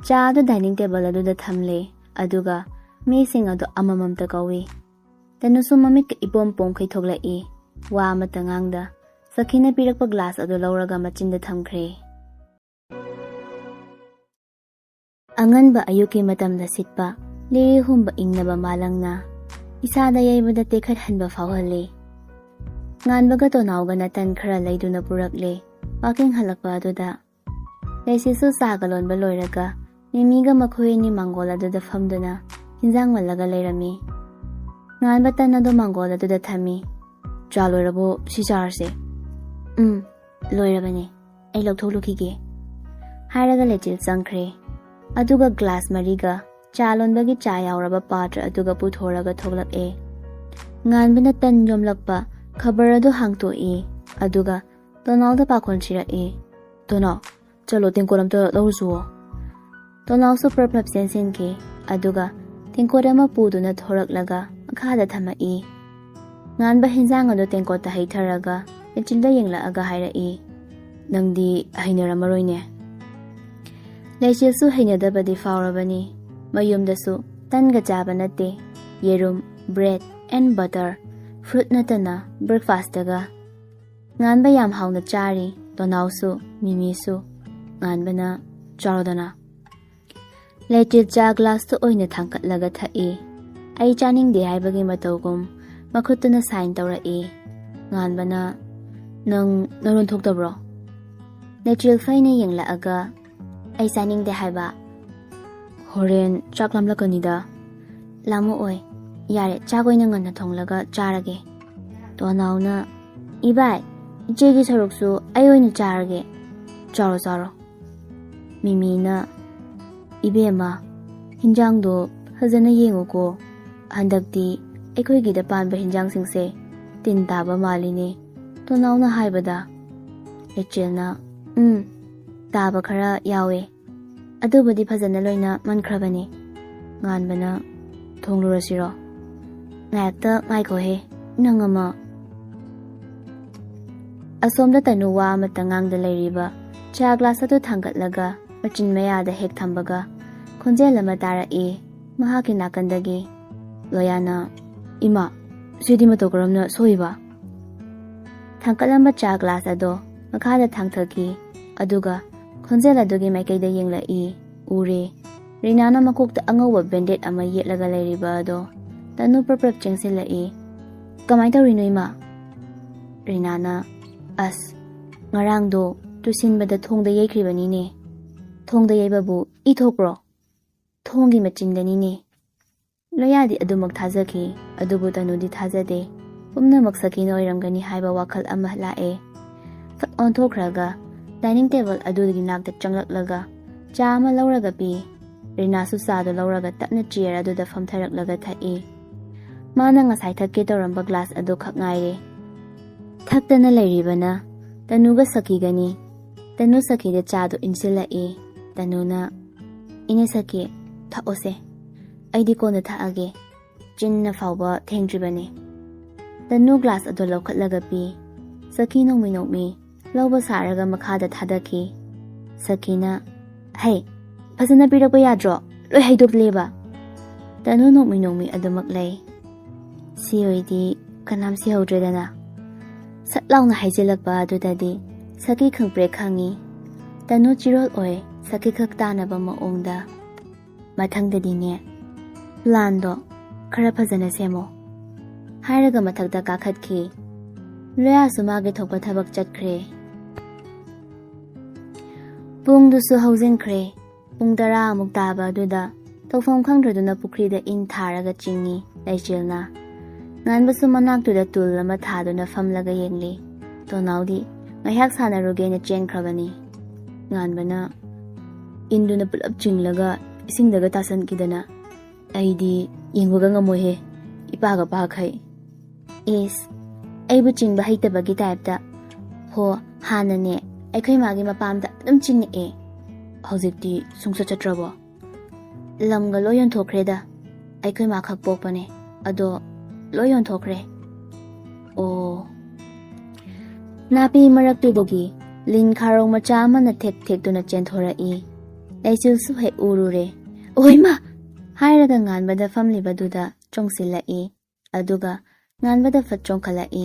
ꯆꯥ ꯑꯗꯨ dining table ꯑꯗꯨꯗ ꯊꯝꯂꯦ, ꯑꯗꯨꯒ ꯃꯤꯁꯤꯡ ꯑꯗꯨ ꯑꯃꯃꯝꯇ ꯀꯧꯏ꯫ ꯇꯅꯨꯁꯨ ꯃꯃꯤꯠꯀ ꯏꯄꯣꯝ ꯄꯣꯝꯈꯩ ꯊꯣꯛꯂꯛꯏ, ꯋꯥ ꯑꯃꯠꯇ ꯉꯥꯡꯗ꯫ ꯁꯈꯤꯅ ꯄꯤꯔꯛꯄ glass ꯑꯗꯨ ꯂꯧꯔꯒ ꯃꯆꯤꯟꯗ ꯊꯝꯈ꯭ꯔꯦ꯫ ꯑꯉꯟꯕ ꯑꯌꯨꯛꯀꯤ ꯃꯇꯝꯗ ꯁꯤꯠꯄ ꯂꯤꯔꯤ ꯍꯨꯝꯕ ꯏꯪꯂꯕ ꯃꯥꯂꯪꯅ ꯏꯁꯥꯗ ꯌꯩꯕꯗ ꯇꯦꯛꯈꯠꯍꯟꯕ ꯐꯥꯎꯍꯜꯂꯤ꯫ ꯉꯥꯟꯕꯒ ꯇꯣꯅꯥꯎꯒꯅ ꯇꯟ ꯈꯔ ꯂꯩꯗꯨꯅ ꯄꯨꯔꯛꯂꯦ꯫ Walking ꯍꯜꯂꯛꯄ ꯑꯗꯨꯗ ꯂꯩꯁꯤꯁꯨ ꯆꯥꯒ ꯂꯣꯟꯕ ꯂꯣꯏꯔꯒ ꯃꯤꯃꯤꯒ ꯃꯈꯣꯏ ꯑꯅꯤ ꯃꯥꯡꯒꯣꯜ ꯑꯗꯨꯗ ꯐꯝꯗꯨꯅ ꯍꯤꯟꯖꯥꯡ ꯃꯜꯂꯒ ꯂꯩꯔꯝꯃꯤ꯫ ꯉꯥꯟꯕ ꯇꯟ ꯑꯗꯨ ꯃꯥꯡꯒꯣꯜ ꯑꯗꯨꯗ ꯊꯝꯃꯤ꯫ "ꯆꯥ ꯂꯣꯏꯔꯕꯣ? ꯁꯤ ꯆꯥꯔꯁꯦ꯫" "ꯎꯝ, ꯂꯣꯏꯔꯕꯅꯦ, ꯑꯩ ꯂꯧꯊꯣꯛꯂꯨꯈꯤꯒꯦ," ꯍꯥꯏꯔꯒ ꯂꯩꯆꯤꯜ ꯆꯪꯈ꯭ꯔꯦ꯫ ꯑꯗꯨꯒ glass ꯃꯔꯤꯒ ꯆꯥ ꯂꯣꯟꯕꯒꯤ ꯆꯥ ꯌꯥꯎꯔꯕ ꯄꯥꯇ꯭ꯔ ꯑꯗꯨꯒ ꯄꯨꯊꯣꯔꯒ ꯊꯣꯛꯂꯛꯑꯦ꯫ ꯉꯥꯟꯕꯅ ꯇꯟ ꯌꯣꯝꯂꯛꯄ ꯈꯕꯔ ꯑꯗꯨ ꯍꯥꯡꯇꯣꯛꯏ, ꯑꯗꯨꯒ ꯇꯣꯅꯥꯎꯗ ꯄꯥꯈꯣꯟ ꯁꯤꯔꯛꯏ꯫ "ꯇꯣꯅꯥꯎ, ꯆꯠꯂꯣ, ꯇꯦꯡꯀꯣꯠ ꯑꯝꯇ ꯂꯧꯔꯨꯆꯨꯋꯣ꯫" ꯇꯣꯅꯥꯎꯁꯨ ꯄ꯭ꯔꯞ ꯄ꯭ꯔꯞ ꯆꯦꯟꯁꯤꯟꯈꯤ, ꯑꯗꯨꯒ ꯇꯦꯡꯀꯣꯠ ꯑꯃ ꯄꯨꯗꯨꯅ ꯊꯣꯔꯛꯂꯒ ꯃꯈꯥꯗ ꯊꯝꯃꯛꯏ꯫ ꯉꯥꯟꯕ ꯍꯤꯟꯖꯥꯡ ꯑꯗꯨ ꯇꯦꯡꯀꯣꯠꯇ ꯍꯩꯊꯔꯒ ꯂꯩꯆꯤꯜꯗ ꯌꯦꯡꯂꯛꯑꯒ ꯍꯥꯏꯔꯛꯏ, "ꯅꯪꯗꯤ ꯍꯩꯅꯔꯝꯃꯔꯣꯏꯅꯦ"꯫ ꯂꯩꯆꯤꯜꯁꯨ ꯍꯩꯅꯗꯕꯗꯤ ꯐꯥꯎꯔꯕꯅꯤ꯫ ꯃꯌꯨꯝꯗꯁꯨ ꯇꯟꯒ ꯆꯥꯕ ꯅꯠꯇꯦ, ꯌꯦꯔꯨꯝ, bread and butter, fruit ꯅꯠꯇꯅ breakfastꯇꯒ꯫ ꯉꯥꯟꯕ ꯌꯥꯝ ꯍꯥꯎꯅ ꯆꯥꯔꯤ, ꯇꯣꯅꯥꯎꯁꯨ, ꯃꯤꯃꯤꯁꯨ꯫ ꯉꯥꯟꯕꯅ, "ꯆꯥꯔꯣꯗꯅ"꯫ ꯂꯩꯆꯤꯜ ꯆꯥ glassꯇꯨ ꯑꯣꯏꯅ ꯊꯥꯡꯀꯠꯂꯒ ꯊꯛꯏ꯫ ꯑꯩ ꯆꯥꯅꯤꯡꯗꯦ ꯍꯥꯏꯕꯒꯤ ꯃꯇꯧꯒꯨꯝ ꯃꯈꯨꯠꯇꯨꯅ sign ꯇꯧꯔꯛꯏ꯫ ꯉꯥꯟꯕꯅ, "ꯅꯪ ꯅꯔꯣꯟ ꯊꯣꯛꯇꯕ꯭ꯔꯣ?" ꯂꯩꯆꯤꯜ ꯐꯩꯅ ꯌꯦꯡꯂꯛꯑꯒ, "ꯑꯩ ꯆꯥꯅꯤꯡꯗꯦ ꯍꯥꯏꯕ"꯫ "ꯍꯣꯔꯦꯟ ꯆꯥꯛ ꯂꯥꯝꯂꯛꯀꯅꯤꯗ"꯫ "ꯂꯥꯝꯃꯛꯑꯣꯏ꯫ ꯌꯥꯔꯦ, ꯆꯥꯛ ꯑꯣꯏꯅ ꯉꯟꯅ ꯊꯣꯡꯂꯒ ꯆꯥꯔꯒꯦ"꯫ ꯇꯣꯅꯥꯎꯅ, "ꯏꯕꯥꯏ, ꯏꯆꯦꯒꯤ ꯁꯔꯨꯛꯁꯨ ꯑꯩ ꯑꯣꯏꯅ ꯆꯥꯔꯒꯦ꯫ ꯆꯥꯔꯣ, ꯆꯥꯔꯣ"꯫ ꯃꯤꯃꯤꯅ, "ꯏꯕꯦꯝꯃ, ꯍꯤꯟꯖꯥꯡꯗꯣ ꯐꯖꯅ ꯌꯦꯡꯉꯨꯀꯣ꯫ ꯍꯟꯗꯛꯇꯤ ꯑꯩꯈꯣꯏꯒꯤꯗ ꯄꯥꯟꯕ ꯍꯤꯟꯖꯥꯡꯁꯤꯡꯁꯦ ꯇꯤꯟ ꯇꯥꯕ ꯃꯥꯜꯂꯤꯅꯦ"꯫ ꯇꯣꯅꯥꯎꯅ ꯍꯥꯏꯕꯗ ꯂꯩꯆꯤꯜꯅ, "ꯎꯝ, ꯇꯥꯕ ꯈꯔ ꯌꯥꯎꯋꯦ꯫ ꯑꯗꯨꯕꯨꯗꯤ ꯐꯖꯅ ꯂꯣꯏꯅ ꯃꯟꯈ꯭ꯔꯕꯅꯦ"꯫ ꯉꯥꯟꯕꯅ, "ꯊꯣꯡꯂꯨꯔꯁꯤꯔꯣ?" "ꯉꯥꯏꯍꯥꯛꯇ ꯉꯥꯏꯈꯣꯍꯦ, ꯅꯪ ꯑꯃ"꯫ ꯑꯁꯣꯝꯗ ꯇꯅꯨ ꯋꯥ ꯑꯃꯠꯇ ꯉꯥꯡꯗ ꯂꯩꯔꯤꯕ ꯆꯥ glass ꯑꯗꯨ ꯊꯥꯡꯒꯠꯂꯒ ꯃꯆꯤꯟ ꯃꯌꯥꯗ ꯍꯦꯛ ꯊꯝꯕꯒ ꯈꯣꯟꯖꯦꯜ ꯑꯃ ꯇꯥꯔꯛꯏ ꯃꯍꯥꯛꯀꯤ ꯅꯥꯀꯟꯗꯒꯤ꯫ ꯂꯣꯌꯥꯅ, "ꯏꯃꯥ, ꯁꯤꯗꯤ ꯃꯇꯧ ꯀꯔꯝꯅ ꯁꯣꯛꯏꯕ?" ꯊꯥꯡꯀꯠꯂꯝꯕ ꯆꯥ glass ꯑꯗꯣ ꯃꯈꯥꯗ ꯊꯥꯡꯊꯈꯤ, ꯑꯗꯨꯒ ꯈꯣꯟꯖꯦꯜ ꯑꯗꯨꯒꯤ ꯃꯥꯏꯀꯩꯗ ꯌꯦꯡꯂꯛꯏ꯫ ꯎꯔꯦ, ꯔꯤꯅꯥꯅ ꯃꯀꯣꯛꯇ ꯑꯉꯧꯕ bandage ꯑꯃ ꯌꯦꯠꯂꯒ ꯂꯩꯔꯤꯕ ꯑꯗꯣ꯫ ꯇꯅꯨ ꯄ꯭ꯔꯞ ꯄ꯭ꯔꯞ ꯆꯦꯡꯁꯤꯜꯂꯛꯏ꯫ "ꯀꯃꯥꯏ ꯇꯧꯔꯤꯅꯣ, ꯏꯃꯥ?" ꯔꯤꯅꯥꯅ, "ꯑꯁ, ꯉꯔꯥꯡꯗꯣ ꯇꯨꯁꯤꯟꯕꯗ ꯊꯣꯡꯗ ꯌꯩꯈ꯭ꯔꯤꯕꯅꯤꯅꯦ꯫ ꯊꯣꯡꯗ ꯌꯩꯕꯕꯨ ꯏ ꯊꯣꯛꯄ꯭ꯔꯣ? ꯊꯣꯡꯒꯤ ꯃꯆꯤꯟꯗꯅꯤꯅꯦ"꯫ ꯂꯣꯌꯥꯗꯤ ꯑꯗꯨꯃꯛ ꯊꯥꯖꯈꯤ, ꯑꯗꯨꯕꯨ ꯇꯅꯨꯗꯤ ꯊꯥꯖꯗꯦ꯫ ꯄꯨꯝꯅꯃꯛ ꯁꯈꯤꯅ ꯑꯣꯏꯔꯝꯒꯅꯤ ꯍꯥꯏꯕ ꯋꯥꯈꯜ ꯑꯃ ꯂꯥꯛꯑꯦ꯫ ꯐꯠ ꯑꯣꯟꯊꯣꯛꯈ꯭ꯔꯒ dining table ꯑꯗꯨꯒꯤ ꯅꯥꯛꯇ ꯆꯪꯂꯛꯂꯒ ꯆꯥ ꯑꯃ ꯂꯧꯔꯒ ꯄꯤ꯫ ꯔꯤꯅꯥꯁꯨ ꯆꯥꯗꯨ ꯂꯧꯔꯒ ꯇꯞꯅ chair ꯑꯗꯨꯗ ꯐꯝꯊꯔꯛꯂꯒ ꯊꯛꯏ꯫ ꯃꯥꯅ ꯉꯁꯥꯏ ꯊꯛꯀꯦ ꯇꯧꯔꯝꯕ glass ꯑꯗꯨ ꯈꯛ ꯉꯥꯏꯔꯦ꯫ ꯊꯛꯇꯅ ꯂꯩꯔꯤꯕꯅ ꯇꯅꯨꯒ ꯁꯈꯤꯒꯅꯤ꯫ ꯇꯅꯨ ꯁꯈꯤꯗ ꯆꯥꯗꯨ ꯏꯟꯁꯤꯜꯂꯛꯏ꯫ ꯇꯅꯨꯅ, "ꯏꯅꯦ ꯁꯈꯤ, ꯊꯛꯑꯣꯁꯦ꯫ ꯑꯩꯗꯤ ꯀꯣꯟꯅ ꯊꯛꯑꯒꯦ꯫ ꯆꯤꯟꯅ ꯐꯥꯎꯕ ꯊꯦꯡꯗ꯭ꯔꯤꯕꯅꯤ"꯫ ꯇꯅꯨ glass ꯑꯗꯨ ꯂꯧꯈꯠꯂꯒ ꯄꯤ꯫ ꯁꯈꯤ ꯅꯣꯡꯃꯤ ꯅꯣꯡꯃꯤ ꯂꯧꯕ ꯁꯥꯔꯒ ꯃꯈꯥꯗ ꯊꯥꯗꯈꯤ꯫ ꯁꯈꯤꯅ, "ꯍꯩ, ꯐꯖꯅ ꯄꯤꯔꯛꯄ ꯌꯥꯗ꯭ꯔꯣ? ꯂꯣꯏ ꯍꯩꯗꯣꯛꯂꯦꯕ!" ꯇꯅꯨ ꯅꯣꯡꯃꯤ ꯅꯣꯡꯃꯤ ꯑꯗꯨꯃꯛ ꯂꯩ꯫ ꯁꯤ ꯑꯣꯏꯗꯤ ꯀꯅꯥꯝ ꯁꯤꯍꯧꯗ꯭ꯔꯦꯗꯅ꯫ ꯁꯠ ꯂꯥꯎꯅ ꯍꯥꯏꯖꯤꯜꯂꯛꯄ ꯑꯗꯨꯗꯗꯤ ꯁꯈꯤ ꯈꯪꯄ꯭ꯔꯦꯛ ꯈꯪꯉꯤ꯫ ꯇꯅꯨ ꯆꯤꯔꯣꯜ ꯑꯣꯏ ꯁꯈꯤ ꯈꯛ ꯇꯥꯅꯕ ꯃꯑꯣꯡꯗ, "ꯃꯊꯪꯗꯗꯤꯅꯦ, ꯄ꯭ꯂꯥꯟꯗꯣ ꯈꯔ ꯐꯖꯅ ꯁꯦꯝꯃꯣ" ꯍꯥꯏꯔꯒ ꯃꯊꯛꯇ ꯀꯥꯈꯠꯈꯤ꯫ ꯂꯣꯌꯥꯁꯨ ꯃꯥꯒꯤ ꯊꯣꯛꯄ ꯊꯕꯛ ꯆꯠꯈ꯭ꯔꯦ꯫ ꯄꯨꯡꯗꯨꯁꯨ ꯍꯧꯖꯤꯟꯈ꯭ꯔꯦ꯫ ꯄꯨꯡ ꯇꯔꯥ ꯑꯃꯨꯛ ꯇꯥꯕ ꯑꯗꯨꯗ ꯇꯧꯐꯝ ꯈꯪꯗ꯭ꯔꯗꯨꯅ ꯄꯨꯈ꯭ꯔꯤꯗ ꯏꯟ ꯊꯥꯔꯒ ꯆꯤꯡꯉꯤ ꯂꯩꯆꯤꯜꯅ꯫ ꯉꯥꯟꯕꯁꯨ ꯃꯅꯥꯛꯇꯨꯗ ꯇꯨꯜ ꯑꯃ ꯊꯥꯗꯨꯅ ꯐꯝꯂꯒ ꯌꯦꯡꯂꯤ꯫ ꯇꯣꯅꯥꯎꯗꯤ ꯉꯥꯏꯍꯥꯛ ꯁꯥꯟꯅꯔꯨꯒꯦꯅ ꯆꯦꯟꯈ꯭ꯔꯕꯅꯤ꯫ ꯉꯥꯟꯕꯅ ꯏꯟꯗꯨꯅ ꯄꯨꯂꯞ ꯆꯤꯡꯂꯒ ꯏꯁꯤꯡꯗꯒ ꯇꯥꯁꯟꯈꯤꯗꯅ, "ꯑꯩꯗꯤ ꯌꯦꯡꯕꯒ ꯉꯝꯃꯣꯏꯍꯦ, ꯏꯄꯥꯒ ꯄꯥꯈꯩ"꯫ "ꯏꯁ, ꯑꯩꯕꯨ ꯆꯤꯡꯕ ꯍꯩꯇꯕꯒꯤ ꯇꯥꯏꯞꯇ"꯫ "ꯍꯣ, ꯍꯥꯟꯅꯅꯦ ꯑꯩꯈꯣꯏ ꯃꯥꯒꯤ ꯃꯄꯥꯝꯗ ꯑꯗꯨꯝ ꯆꯤꯡꯉꯛꯑꯦ"꯫ "ꯍꯧꯖꯤꯛꯇꯤ ꯁꯨꯡꯆꯠ ꯆꯠꯇ꯭ꯔꯕꯣ?" "ꯂꯝꯒ ꯂꯣꯏ ꯌꯣꯟꯊꯣꯛꯈ꯭ꯔꯦꯗ, ꯑꯩꯈꯣꯏ ꯃꯥ ꯈꯛ ꯄꯣꯛꯄꯅꯦ, ꯑꯗꯣ ꯂꯣꯏ ꯌꯣꯟꯊꯣꯛꯈ꯭ꯔꯦ"꯫ "ꯑꯣ"꯫ ꯅꯥꯄꯤ ꯃꯔꯛꯇꯨꯗꯒꯤ ꯂꯤꯟ ꯈꯥꯔꯧ ꯃꯆꯥ ꯑꯃꯅ ꯊꯦꯛ ꯊꯦꯛꯇꯨꯅ ꯆꯦꯟꯊꯣꯔꯛꯏ꯫ ꯂꯩꯆꯤꯜꯁꯨ ꯍꯦꯛ ꯎꯔꯨꯔꯦ꯫ "ꯑꯣꯏꯃꯥ!" ꯍꯥꯏꯔꯒ ꯉꯥꯟꯕꯗ ꯐꯝꯂꯤꯕꯗꯨꯗ ꯆꯣꯡꯁꯤꯜꯂꯛꯏ꯫ ꯑꯗꯨꯒ ꯉꯥꯟꯕꯗ ꯐꯠ ꯆꯣꯡꯈꯠꯂꯛꯏ꯫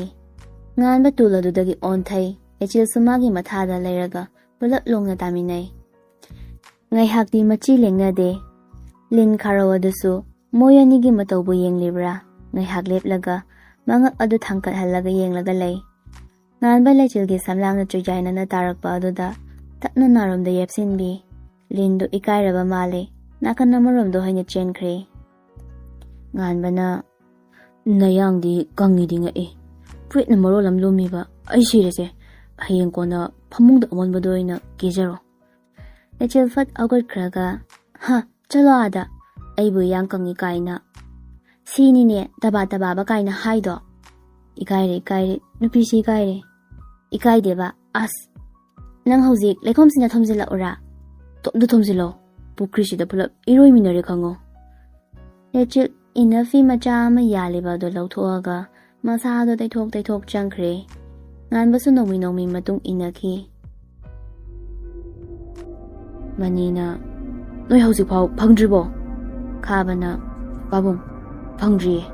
ꯉꯥꯟꯕ ꯇꯨꯜ ꯑꯗꯨꯗꯒꯤ ꯑꯣꯟꯊꯩ꯫ ꯂꯩꯆꯤꯜꯁꯨ ꯃꯥꯒꯤ ꯃꯊꯥꯗ ꯂꯩꯔꯒ ꯄꯨꯂꯞ ꯂꯣꯡꯅ ꯇꯥꯃꯤꯟꯅꯩ꯫ ꯉꯥꯏꯍꯥꯛꯇꯤ ꯃꯆꯤ ꯂꯦꯡꯅꯗꯦ꯫ ꯂꯤꯟ ꯈꯥꯔꯧ ꯑꯗꯨꯁꯨ ꯃꯣꯏ ꯑꯅꯤꯒꯤ ꯃꯇꯧꯕꯨ ꯌꯦꯡꯂꯤꯕ꯭ꯔꯥ? ꯉꯥꯏꯍꯥꯛ ꯂꯦꯞꯂꯒ ꯃꯉꯛ ꯑꯗꯨ ꯊꯥꯡꯀꯠꯍꯜꯂꯒ ꯌꯦꯡꯂꯒ ꯂꯩ꯫ ꯉꯥꯟꯕ ꯂꯩꯆꯤꯜꯒꯤ ꯁꯝꯂꯥꯡꯅ ꯆꯨꯏꯖꯥꯏꯅꯅ ꯇꯥꯔꯛꯄ ꯑꯗꯨꯗ ꯇꯞꯅ ꯅꯥꯔꯣꯝꯗ ꯌꯦꯞꯁꯤꯟꯕꯤ꯫ ꯂꯤꯟꯗꯨ ꯏꯀꯥꯏꯔꯕ ꯃꯥꯜꯂꯦ꯫ ꯅꯥꯀꯟ ꯑꯃꯔꯣꯝꯗ ꯑꯣꯏꯅ ꯆꯦꯟꯈ꯭ꯔꯦ꯫ ꯉꯥꯟꯕꯅ, "ꯅꯌꯥꯡꯗꯤ ꯀꯪꯉꯤꯗꯤ ꯉꯛꯏ꯫ ꯐꯨꯔꯤꯠꯅ ꯃꯔꯣꯜ ꯑꯃ ꯂꯨꯝꯃꯤꯕ꯫ ꯑꯩ ꯁꯤꯔꯦꯁꯦ꯫ ꯍꯌꯦꯡ ꯀꯣꯟꯅ ꯐꯃꯨꯡꯗ ꯑꯃꯣꯟꯕꯗꯣ ꯑꯣꯏꯅ ꯀꯦꯖꯔꯣ"꯫ ꯂꯩꯆꯤꯜ ꯐꯠ ꯍꯧꯒꯠꯈ꯭ꯔꯒ, "ꯍ, ꯆꯠꯂꯣ ꯑꯥꯗ꯫ ꯑꯩꯕꯨ ꯏꯌꯥꯡ ꯀꯪꯉꯤ ꯀꯥꯏꯅ"꯫ "ꯁꯤꯅꯤꯅꯦ ꯇꯕꯥ ꯇꯕꯥꯕ ꯀꯥꯏꯅ ꯍꯥꯏꯗꯣ"꯫ "ꯏꯀꯥꯏꯔꯦ, ꯏꯀꯥꯏꯔꯦ꯫ ꯅꯨꯄꯤꯁꯤ ꯏꯀꯥꯏꯔꯦ"꯫ "ꯏꯀꯥꯏꯗꯦꯕ꯫ ꯑꯁ, ꯅꯪ ꯍꯧꯖꯤꯛ ꯂꯩꯈꯣꯝꯁꯤꯅ ꯊꯣꯝꯖꯤꯜꯂꯛꯎꯔꯥ?" "ꯊꯣꯝꯗ ꯊꯣꯝꯖꯤꯜꯂꯣ꯫ ꯄꯨꯈ꯭ꯔꯤꯁꯤꯗ ꯄꯨꯂꯞ ꯏꯔꯣꯏꯃꯤꯟꯅꯔꯦ ꯈꯪꯉꯣ"꯫ ꯂꯩꯆꯤꯜ ꯏꯟꯅ ꯐꯤ ꯃꯆꯥ ꯑꯃ ꯌꯥꯜꯂꯤꯕ ꯑꯗꯨ ꯂꯧꯊꯣꯛꯑꯒ ꯃꯁꯥꯗꯣ ꯇꯩꯊꯣꯛ ꯇꯩꯊꯣꯛ ꯆꯪꯈ꯭ꯔꯦ꯫ ꯉꯥꯟꯕꯁꯨ ꯅꯣꯡꯃꯩ ꯅꯣꯡꯃꯩ ꯃꯇꯨꯡ ꯏꯟꯅꯈꯤ꯫ ꯃꯅꯤꯅ, "ꯅꯣꯏ ꯍꯧꯖꯤꯛꯐꯥꯎ ꯐꯪꯗ꯭ꯔꯤꯕꯣ?" ꯈꯥꯕꯅ, "ꯄꯥꯕꯨꯡ, ꯐꯪꯗ꯭ꯔꯤꯌꯦ꯫"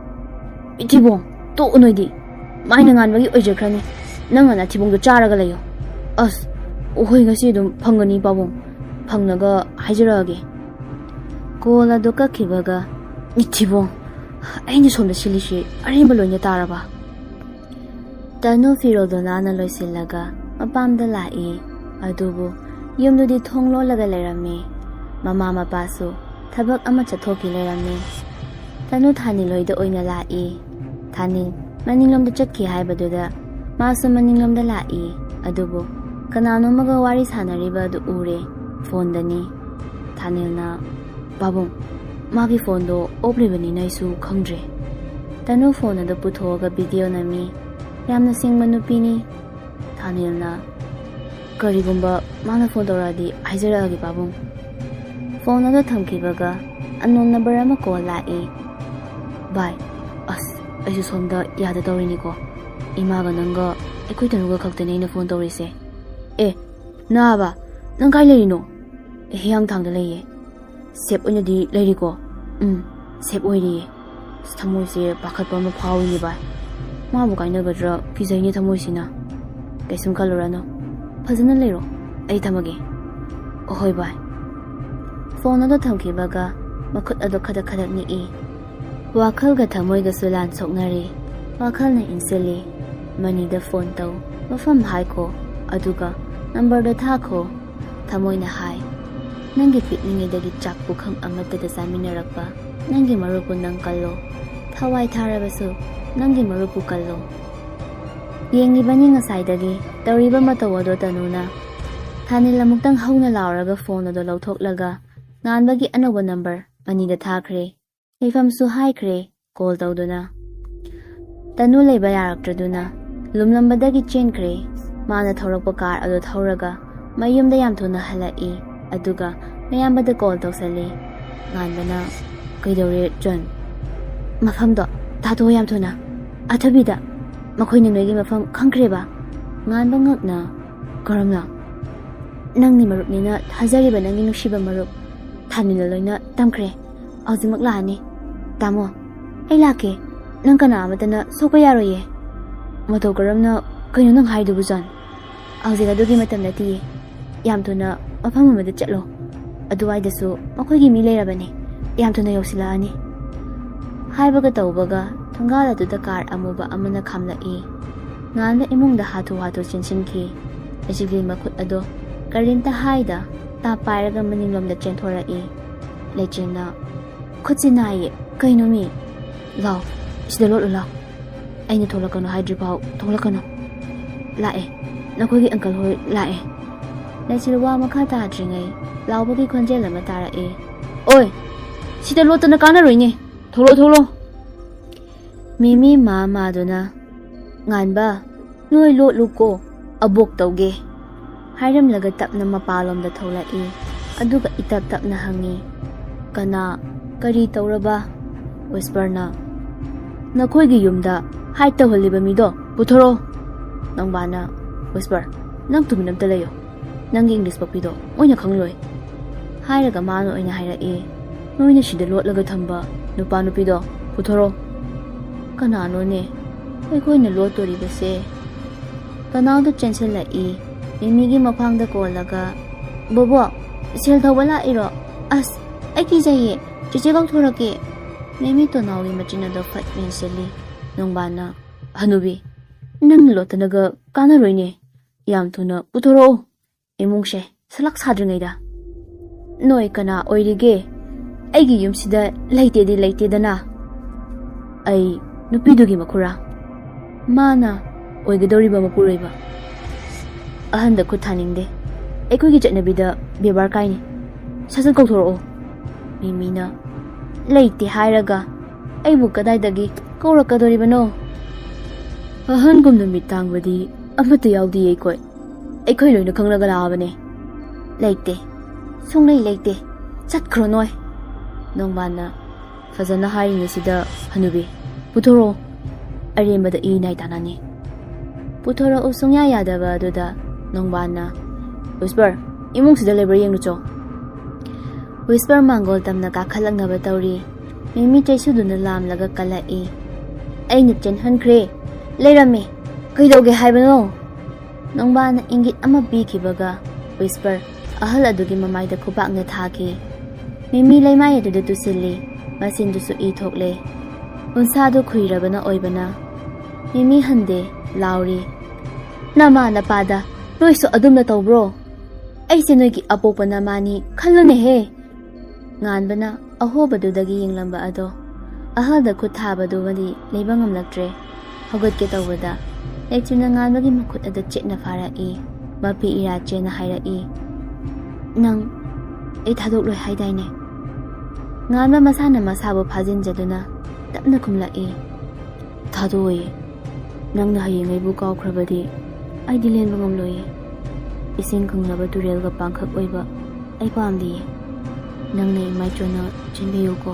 "ꯏꯊꯤꯕꯣꯡ, ꯇꯣꯛꯎ ꯅꯣꯏꯗꯤ꯫ ꯃꯥꯏꯅ ꯉꯥꯟꯕꯒꯤ ꯑꯣꯏꯖꯈ꯭ꯔꯅꯤ꯫ ꯅꯪꯅ ꯅꯊꯤꯕꯣꯡꯗꯣ ꯆꯥꯔꯒ ꯂꯩꯌꯣ꯫" "ꯑꯁ, ꯍꯣꯏ, ꯉꯁꯤ ꯑꯗꯨꯝ ꯐꯪꯒꯅꯤ ꯄꯥꯕꯨꯡ꯫ ꯐꯪꯂꯒ ꯍꯥꯏꯖꯔꯛꯑꯒꯦ꯫" ꯀꯣꯜ ꯑꯗꯨ ꯀꯛꯈꯤꯕꯒ, "ꯏꯊꯤꯕꯣꯡ, ꯑꯩꯅ ꯁꯣꯝꯗ ꯁꯤꯜꯂꯤꯁꯤ ꯑꯔꯦꯝꯕ ꯂꯣꯏꯅ ꯇꯥꯔꯕ?" ꯇꯅꯨ ꯐꯤꯔꯣꯜꯗꯣ ꯅꯥꯟꯅ ꯂꯣꯏꯁꯤꯜꯂꯒ ꯃꯄꯥꯝꯗ ꯂꯥꯛꯏ꯫ ꯑꯗꯨꯕꯨ ꯌꯨꯝꯗꯨꯗꯤ ꯊꯣꯡ ꯂꯣꯜꯂꯒ ꯂꯩꯔꯝꯃꯤ꯫ ꯃꯃꯥ ꯃꯄꯥꯁꯨ ꯊꯕꯛ ꯑꯃ ꯆꯠꯊꯣꯛꯈꯤ ꯂꯩꯔꯝꯃꯤ꯫ ꯇꯅꯨ ꯊꯥꯅꯤꯜ ꯍꯣꯏꯗ ꯑꯣꯏꯅ ꯂꯥꯛꯏ꯫ ꯊꯥꯅꯤꯜ ꯃꯅꯤꯡꯂꯣꯝꯗ ꯆꯠꯈꯤ ꯍꯥꯏꯕꯗꯨꯗ ꯃꯥꯁꯨ ꯃꯅꯤꯡꯂꯣꯝꯗ ꯂꯥꯛꯏ꯫ ꯑꯗꯨꯕꯨ ꯀꯅꯥꯅꯣꯝꯃꯒ ꯋꯥꯔꯤ ꯁꯥꯟꯅꯔꯤꯕ ꯑꯗꯨ ꯎꯔꯦ꯫ ꯐꯣꯟꯗꯅꯤ꯫ ꯊꯥꯅꯤꯜꯅ, "ꯄꯥꯕꯨꯡ, ꯃꯥꯒꯤ ꯐꯣꯟꯗꯣ ꯑꯣꯞ ꯂꯩꯕꯅꯤꯅ ꯑꯩꯁꯨ ꯈꯪꯗ꯭ꯔꯦ꯫" ꯇꯅꯨ ꯐꯣꯟ ꯑꯗꯨ ꯄꯨꯊꯣꯛꯑꯒ ꯚꯤꯗꯤꯑꯣ ꯅꯝꯃꯤ꯫ ꯌꯥꯝꯅ ꯁꯤꯡꯕ ꯅꯨꯄꯤꯅꯤ꯫ ꯊꯥꯅꯤꯜꯅ, "ꯀꯔꯤꯒꯨꯝꯕ ꯃꯥꯅ ꯐꯣꯟ ꯇꯧꯔꯛꯑꯗꯤ ꯍꯥꯏꯖꯔꯛꯑꯒꯦ ꯄꯥꯕꯨꯡ꯫" ꯐꯣꯟ ꯑꯗꯨ ꯊꯝꯈꯤꯕꯒ ꯑꯟꯅꯣꯟ ꯅꯝꯕꯔ ꯑꯃ ꯀꯣꯜ ꯂꯥꯛꯏ꯫ "ꯚꯥꯏ, ꯑꯁ, ꯑꯩꯁꯨ ꯁꯣꯝꯗ ꯌꯥꯗ ꯇꯧꯔꯤꯅꯤꯀꯣ꯫ ꯏꯃꯥꯒ ꯅꯪꯒ ꯑꯩꯈꯣꯏ ꯇꯅꯨꯒ ꯈꯛꯇꯅꯦ ꯑꯩꯅ ꯐꯣꯟ ꯇꯧꯔꯤꯁꯦ꯫ ꯑꯦ, ꯅꯥꯕ, ꯅꯪ ꯀꯥꯏ ꯂꯩꯔꯤꯅꯣ?" "ꯑꯦ, ꯍꯤꯌꯥꯡꯊꯥꯡꯗ ꯂꯩꯌꯦ꯫" "ꯁꯦꯞ ꯑꯣꯏꯅꯗꯤ ꯂꯩꯔꯤꯀꯣ?" "ꯎꯝ, ꯁꯦꯞ ꯑꯣꯏꯔꯤꯌꯦ꯫" ꯑꯁ, ꯊꯃꯣꯏꯁꯦ ꯄꯥꯈꯠꯄ ꯑꯃ ꯐꯥꯎꯏꯅꯦ ꯚꯥꯏ꯫ ꯃꯥꯕꯨ ꯀꯥꯏꯅꯒꯗ꯭ꯔꯥ ꯀꯤꯖꯩꯅꯦ ꯊꯃꯣꯏꯁꯤꯅ꯫ "ꯀꯩꯁꯨꯝ ꯈꯜꯂꯨꯔꯅꯨ꯫ ꯐꯖꯅ ꯂꯩꯔꯣ꯫ ꯑꯩ ꯊꯝꯃꯒꯦ꯫" "ꯑꯍꯣꯏ ꯚꯥꯏ꯫" ꯐꯣꯟ ꯑꯗꯨ ꯊꯝꯈꯤꯕꯒ ꯃꯈꯨꯠ ꯑꯗꯨ ꯈꯗꯛ ꯈꯗꯛ ꯅꯤꯛꯏ꯫ ꯋꯥꯈꯜꯒ ꯊꯃꯣꯏꯒꯁꯨ ꯂꯥꯟ ꯁꯣꯛꯅꯔꯤ꯫ ꯋꯥꯈꯜꯅ ꯏꯟꯁꯤꯜꯂꯤ, "ꯃꯅꯤꯗ ꯐꯣꯟ ꯇꯧ, ꯃꯐꯝ ꯍꯥꯏꯈꯣ, ꯑꯗꯨꯒ ꯅꯝꯕꯔꯗꯣ ꯊꯥꯈꯣ꯫" ꯊꯃꯣꯏꯅ ꯍꯥꯏ, "ꯅꯪꯒꯤ ꯄꯤꯛꯂꯤꯉꯩꯗꯒꯤ ꯆꯥꯛ ꯄꯨꯈꯝ ꯑꯃꯠꯇꯗ ꯆꯥꯃꯤꯟꯅꯔꯛꯄ ꯅꯪꯒꯤ ꯃꯔꯨꯞꯄꯨ ꯅꯪ ꯀꯜꯂꯣ꯫ ꯊꯋꯥꯏ ꯊꯥꯔꯕꯁꯨ ꯅꯪꯒꯤ ꯃꯔꯨꯞꯄꯨ ꯀꯜꯂꯣ꯫" ꯌꯦꯡꯂꯤꯕꯅꯤ ꯉꯁꯥꯏꯗꯒꯤ ꯇꯧꯔꯤꯕ ꯃꯇꯧ ꯑꯗꯣ ꯇꯅꯨꯅ꯫ ꯊꯥꯅꯤꯜ ꯑꯃꯨꯛꯇꯪ ꯍꯧꯅ ꯂꯥꯎꯔꯒ ꯐꯣꯟ ꯑꯗꯣ ꯂꯧꯊꯣꯛꯂꯒ ꯉꯥꯟꯕꯒꯤ ꯑꯅꯧꯕ ꯅꯝꯕꯔ ꯑꯅꯤꯗ ꯊꯥꯈ꯭ꯔꯦ꯫ ꯂꯩꯐꯝꯁꯨ ꯍꯥꯏꯈ꯭ꯔꯦ ꯀꯣꯜ ꯇꯧꯗꯨꯅ꯫ ꯇꯅꯨ ꯂꯩꯕ ꯌꯥꯔꯛꯇ꯭ꯔꯗꯨꯅ ꯂꯨꯝꯂꯝꯕꯗꯒꯤ ꯆꯦꯟꯈ꯭ꯔꯦ꯫ ꯃꯥꯅ ꯊꯧꯔꯛꯄ ꯀꯥꯔ ꯑꯗꯨ ꯊꯧꯔꯒ ꯃꯌꯨꯝꯗ ꯌꯥꯝ ꯊꯨꯅ ꯍꯜꯂꯛꯏ꯫ ꯑꯗꯨꯒ ꯃꯌꯥꯝꯕꯗ ꯀꯣꯜ ꯇꯧꯁꯜꯂꯤ꯫ ꯉꯥꯟꯕꯅ, "ꯀꯩꯗꯧꯔꯦ ꯆꯟ?" "ꯃꯐꯝꯗꯣ ꯊꯥꯗꯣꯛꯑꯣ ꯌꯥꯝ ꯊꯨꯅ꯫ ꯑꯊꯨꯕꯤꯗ꯫ ꯃꯈꯣꯏꯅ ꯅꯣꯏꯒꯤ ꯃꯐꯝ ꯈꯪꯈ꯭ꯔꯦꯕ?" ꯉꯥꯟꯕ ꯉꯛꯅ, "ꯀꯔꯝꯅ?" "ꯅꯪꯒꯤ ꯃꯔꯨꯞꯅꯦꯅ ꯊꯥꯖꯔꯤꯕ ꯅꯪꯒꯤ ꯅꯨꯡꯁꯤꯕ ꯃꯔꯨꯞ ꯊꯥꯅꯤꯜꯅ ꯂꯣꯏꯅ ꯇꯝꯈ꯭ꯔꯦ꯫ ꯍꯧꯖꯤꯛꯃꯛ ꯂꯥꯛꯑꯅꯤ꯫ ꯇꯥꯃꯣ, ꯑꯩ ꯂꯥꯛꯀꯦ꯫ ꯅꯪ ꯀꯅꯥ ꯑꯃꯠꯇꯅ ꯁꯣꯛꯄ ꯌꯥꯔꯣꯏꯌꯦ꯫" "ꯃꯇꯧ ꯀꯔꯝꯅ? ꯀꯩꯅꯣ ꯅꯪ ꯍꯥꯏꯗꯨꯕꯨ, ꯖꯣꯟ?" "ꯍꯧꯖꯤꯛ ꯑꯗꯨꯒꯤ ꯃꯇꯝ ꯅꯠꯇꯤꯌꯦ꯫ ꯌꯥꯝ ꯊꯨꯅ ꯃꯐꯝ ꯑꯃꯗ ꯆꯠꯂꯣ꯫ ꯑꯗꯨꯋꯥꯏꯗꯁꯨ ꯃꯈꯣꯏꯒꯤ ꯃꯤ ꯂꯩꯔꯕꯅꯤ꯫ ꯌꯥꯝ ꯊꯨꯅ ꯌꯧꯁꯤꯜꯂꯛꯑꯅꯤ꯫" ꯍꯥꯏꯕꯒ ꯇꯧꯕꯒ ꯊꯣꯡꯒꯥꯜ ꯑꯗꯨꯗ ꯀꯥꯔ ꯑꯃꯨꯕ ꯑꯃꯅ ꯈꯥꯝꯂꯛꯏ꯫ ꯉꯥꯟꯕ ꯏꯃꯨꯡꯗ ꯍꯥꯊꯨ ꯍꯥꯊꯨ ꯆꯦꯟꯁꯤꯟꯈꯤ꯫ ꯑꯖꯤꯂꯤ ꯃꯈꯨꯠ ꯑꯗꯣ ꯀꯔꯤꯝꯇ ꯍꯥꯏꯗ ꯇꯥꯞ ꯄꯥꯏꯔꯒ ꯃꯅꯤꯡꯂꯣꯝꯗ ꯆꯦꯟꯊꯣꯔꯛꯏ꯫ ꯂꯩꯆꯤꯟꯅ, "ꯈꯨꯠꯁꯤ ꯅꯥꯏꯌꯦ꯫ ꯀꯩꯅꯣ ꯃꯤ?" "ꯂꯥꯎ, ꯁꯤꯗ ꯂꯣꯠꯂꯨ ꯂꯥꯎ꯫ ꯑꯩꯅ ꯊꯣꯛꯂꯛꯀꯅꯨ ꯍꯥꯏꯗ꯭ꯔꯤꯐꯥꯎ ꯊꯣꯛꯂꯛꯀꯅꯨ꯫" "ꯂꯥꯛꯑꯦ, ꯅꯈꯣꯏꯒꯤ ꯑꯪꯀꯜ ꯍꯣꯏ ꯂꯥꯛꯑꯦ꯫" ꯂꯩꯆꯤꯜ ꯋꯥ ꯃꯈꯥ ꯇꯥꯗ꯭ꯔꯤꯉꯩ ꯂꯥꯎꯕꯒꯤ ꯈꯣꯟꯖꯦꯜ ꯑꯃ ꯇꯥꯔꯛꯑꯦ꯫ "ꯑꯣꯏ, ꯁꯤꯗ ꯂꯣꯠꯇꯅ ꯀꯥꯟꯅꯔꯣꯏꯅꯦ꯫ ꯊꯣꯛꯂꯛꯑꯣ, ꯊꯣꯛꯂꯛꯑꯣ꯫" ꯃꯤꯃꯤ ꯃꯥ ꯃꯥꯗꯨꯅ, "ꯉꯥꯟꯕ, ꯅꯣꯏ ꯂꯣꯠꯂꯨꯀꯣ, ꯑꯕꯣꯛ ꯇꯧꯒꯦ꯫" ꯍꯥꯏꯔꯝꯂꯒ ꯇꯞꯅ ꯃꯄꯥꯂꯣꯝꯗ ꯊꯣꯛꯂꯛꯏ꯫ ꯑꯗꯨꯒ ꯏꯇꯞ ꯇꯞꯅ ꯍꯪꯉꯤ, "ꯀꯅꯥ? ꯀꯔꯤ ꯇꯧꯔꯕ?" ꯋꯤꯁꯄꯔꯅ, "ꯅꯈꯣꯏꯒꯤ ꯌꯨꯝꯗ ꯍꯥꯏꯠ ꯇꯧꯍꯜꯂꯤꯕ ꯃꯤꯗꯣ ꯄꯨꯊꯣꯔꯛꯑꯣ꯫" ꯅꯣꯡꯕꯥꯅ, "ꯋꯤꯁꯄꯔ, ꯅꯪ ꯇꯨꯃꯤꯟ ꯑꯝꯇ ꯂꯩꯌꯣ꯫ ꯅꯪꯒꯤ ꯏꯪꯂꯤꯁ ꯄꯛꯄꯤꯗꯣ ꯃꯣꯏꯅ ꯈꯪꯂꯣꯏ꯫" ꯍꯥꯏꯔꯒ ꯃꯥꯅ ꯑꯣꯏꯅ ꯍꯥꯏꯔꯛꯏ, "ꯅꯣꯏꯅ ꯁꯤꯗ ꯂꯣꯠꯂꯒ ꯊꯝꯕ ꯅꯨꯄꯥ ꯅꯨꯄꯤꯗꯣ ꯄꯨꯊꯣꯔꯛꯑꯣ꯫" "ꯀꯅꯥꯅꯣꯅꯦ ꯑꯩꯈꯣꯏꯅ ꯂꯣꯠꯇꯣꯔꯤꯕꯁꯦ?" ꯇꯣꯅꯥꯎꯗꯣ ꯆꯦꯟꯁꯤꯜꯂꯛꯏ꯫ ꯃꯤꯃꯤꯒꯤ ꯃꯐꯥꯡꯗ ꯀꯣꯜꯂꯒ, "ꯕꯣꯕꯣ, ꯁꯦꯜ ꯊꯧꯕ ꯂꯥꯛꯏꯔꯣ? ꯑꯁ, ꯑꯩ ꯀꯤꯖꯩꯌꯦ꯫ ꯆꯦꯆꯦ ꯀꯧꯊꯣꯔꯛꯀꯦ꯫" ꯃꯤꯃꯤ ꯇꯣꯅꯥꯎꯒꯤ ꯃꯆꯤꯟ ꯑꯗꯣ ꯐꯠ ꯃꯦꯟꯁꯤꯜꯂꯤ꯫ ꯅꯣꯡꯕꯥꯅ, "ꯍꯅꯨꯕꯤ, ꯅꯪ ꯂꯣꯠꯇꯅꯒ ꯀꯥꯟꯅꯔꯣꯏꯅꯦ꯫ ꯌꯥꯝ ꯊꯨꯅ ꯄꯨꯊꯣꯔꯛꯑꯣ ꯏꯃꯨꯡꯁꯦ, ꯁꯂꯥꯛ ꯁꯥꯗ꯭ꯔꯤꯉꯩꯗ꯫ ꯅꯣꯏ ꯀꯅꯥ ꯑꯣꯏꯔꯤꯒꯦ? ꯑꯩꯒꯤ ꯌꯨꯝꯁꯤꯗ ꯂꯩꯇꯦꯗꯤ ꯂꯩꯇꯦꯗꯅ꯫ ꯑꯩ ꯅꯨꯄꯤꯗꯨꯒꯤ ꯃꯈꯨꯔꯥ꯫ ꯃꯥꯅ ꯑꯣꯏꯒꯗꯧꯔꯤꯕ ꯃꯄꯨꯔꯣꯏꯕ꯫ ꯑꯍꯟꯗ ꯈꯨꯠ ꯊꯥꯅꯤꯡꯗꯦ꯫ ꯑꯩꯈꯣꯏꯒꯤ ꯆꯠꯅꯕꯤꯗ ꯕꯦꯕꯥꯔ ꯀꯥꯏꯅꯤ꯫ ꯁꯠ ꯁꯠ ꯀꯧꯊꯣꯔꯛꯑꯣ꯫" ꯃꯤꯃꯤꯅ, "ꯂꯩꯇꯦ ꯍꯥꯏꯔꯒ ꯑꯩꯕꯨ ꯀꯗꯥꯏꯗꯒꯤ ꯀꯧꯔꯛꯀꯗꯣꯔꯤꯕꯅꯣ? ꯑꯍꯟꯒꯨꯝꯅ ꯃꯤꯠ ꯇꯥꯡꯕꯗꯤ ꯑꯃꯠꯇ ꯌꯥꯎꯗꯤꯌꯦ ꯑꯩꯈꯣꯏ꯫ ꯑꯩꯈꯣꯏ ꯂꯣꯏꯅ ꯈꯪꯂꯒ ꯂꯥꯛꯑꯕꯅꯦ꯫ ꯂꯩꯇꯦ꯫ ꯁꯨꯡꯂꯩ ꯂꯩꯇꯦ꯫ ꯆꯠꯈ꯭ꯔꯣ ꯅꯣꯏ꯫" ꯅꯣꯡꯕꯥꯟꯅ, "ꯐꯖꯅ ꯍꯥꯏꯔꯤꯉꯩꯁꯤꯗ, ꯍꯅꯨꯕꯤ, ꯄꯨꯊꯣꯔꯛꯑꯣ꯫ ꯑꯔꯦꯝꯕꯗ ꯏ ꯅꯥꯏ ꯇꯥꯅꯅꯤ꯫" ꯄꯨꯊꯣꯔꯛꯎ ꯁꯨꯡꯌꯥ ꯌꯥꯗꯕ ꯑꯗꯨꯗ ꯅꯣꯡꯕꯥꯟꯅ, "ꯋꯤꯁꯄꯔ, ꯏꯃꯨꯡꯁꯤꯗ ꯂꯩꯕ꯭ꯔꯥ ꯌꯦꯡꯂꯨꯆꯣ꯫" ꯋꯤꯁꯄꯔ ꯃꯥꯡꯒꯣꯜ ꯇꯝꯅ ꯀꯥꯈꯠꯂꯛꯅꯕ ꯇꯧꯔꯤ꯫ ꯃꯤꯃꯤ ꯆꯩꯁꯨꯗꯨꯅ ꯂꯥꯝꯂꯒ ꯀꯜꯂꯛꯏ꯫ "ꯑꯩꯅ ꯆꯦꯟꯍꯟꯈ꯭ꯔꯦ꯫ ꯂꯩꯔꯝꯃꯦ꯫ ꯀꯩꯗꯧꯒꯦ ꯍꯥꯏꯕꯅꯣ?" ꯅꯣꯡꯕꯥꯟꯅ ꯏꯪꯒꯤꯠ ꯑꯃ ꯄꯤꯈꯤꯕꯒ ꯋꯤꯁꯄꯔ ꯑꯍꯜ ꯑꯗꯨꯒꯤ ꯃꯃꯥꯏꯗ ꯈꯨꯄꯥꯛꯅ ꯊꯥꯈꯤ꯫ ꯃꯤꯃꯤ ꯂꯩꯃꯥꯏ ꯑꯗꯨꯗ ꯇꯨꯁꯤꯜꯂꯤ꯫ ꯃꯆꯤꯟꯗꯨꯁꯨ ꯏ ꯊꯣꯛꯂꯦ꯫ ꯎꯟꯁꯥꯗꯨ ꯈꯨꯏꯔꯕꯅ ꯑꯣꯏꯕꯅ ꯃꯤꯃꯤ ꯍꯟꯗꯦ, ꯂꯥꯎꯔꯤ꯫ "ꯅꯃꯥ ꯅꯄꯥꯗ ꯅꯣꯏꯁꯨ ꯑꯗꯨꯝꯅ ꯇꯧꯕ꯭ꯔꯣ? ꯑꯩꯁꯦ ꯅꯣꯏꯒꯤ ꯑꯄꯣꯛꯄ ꯅꯃꯥꯅꯤ ꯈꯜꯂꯨꯅꯦꯍꯦ!" ꯉꯥꯟꯕꯅ ꯑꯍꯣꯕꯗꯨꯗꯒꯤ ꯌꯦꯡꯂꯝꯕ ꯑꯗꯣ ꯑꯍꯜꯗ ꯈꯨꯠ ꯊꯥꯕꯗꯨꯃꯗꯤ ꯂꯩꯕ ꯉꯝꯂꯛꯇ꯭ꯔꯦ꯫ ꯍꯧꯒꯠꯀꯦ ꯇꯧꯕꯗ ꯂꯩꯆꯨꯅ ꯉꯥꯟꯕꯒꯤ ꯃꯈꯨꯠ ꯑꯗꯨ ꯆꯦꯠꯅ ꯐꯥꯔꯛꯏ꯫ ꯃꯄꯤ ꯏꯔꯥ ꯆꯦꯅ ꯍꯥꯏꯔꯛꯏ, "ꯅꯪ ꯑꯩ ꯊꯥꯗꯣꯛꯂꯣꯏ ꯍꯥꯏꯗꯥꯏꯅꯦ?" ꯉꯥꯟꯕ ꯃꯁꯥꯅ ꯃꯁꯥꯕꯨ ꯐꯥꯖꯤꯟꯖꯗꯨꯅ ꯇꯞꯅ ꯈꯨꯝꯂꯛꯏ, "ꯊꯥꯗꯣꯛꯑꯣꯏ꯫ ꯅꯪꯅ ꯍꯌꯦꯡ ꯑꯩꯕꯨ ꯀꯥꯎꯈ꯭ꯔꯕꯗꯤ ꯑꯩꯗꯤ ꯂꯦꯟꯕ ꯉꯝꯂꯣꯏꯌꯦ꯫ ꯏꯁꯤꯡ ꯀꯪꯂꯕ ꯇꯨꯔꯦꯜꯒ ꯄꯥꯡꯈꯛ ꯑꯣꯏꯕ ꯑꯩ ꯄꯥꯝꯗꯤꯌꯦ꯫ ꯅꯪꯅ ꯏꯃꯥꯏꯆꯣꯟꯅ ꯆꯦꯟꯕꯤꯌꯨꯀꯣ꯫"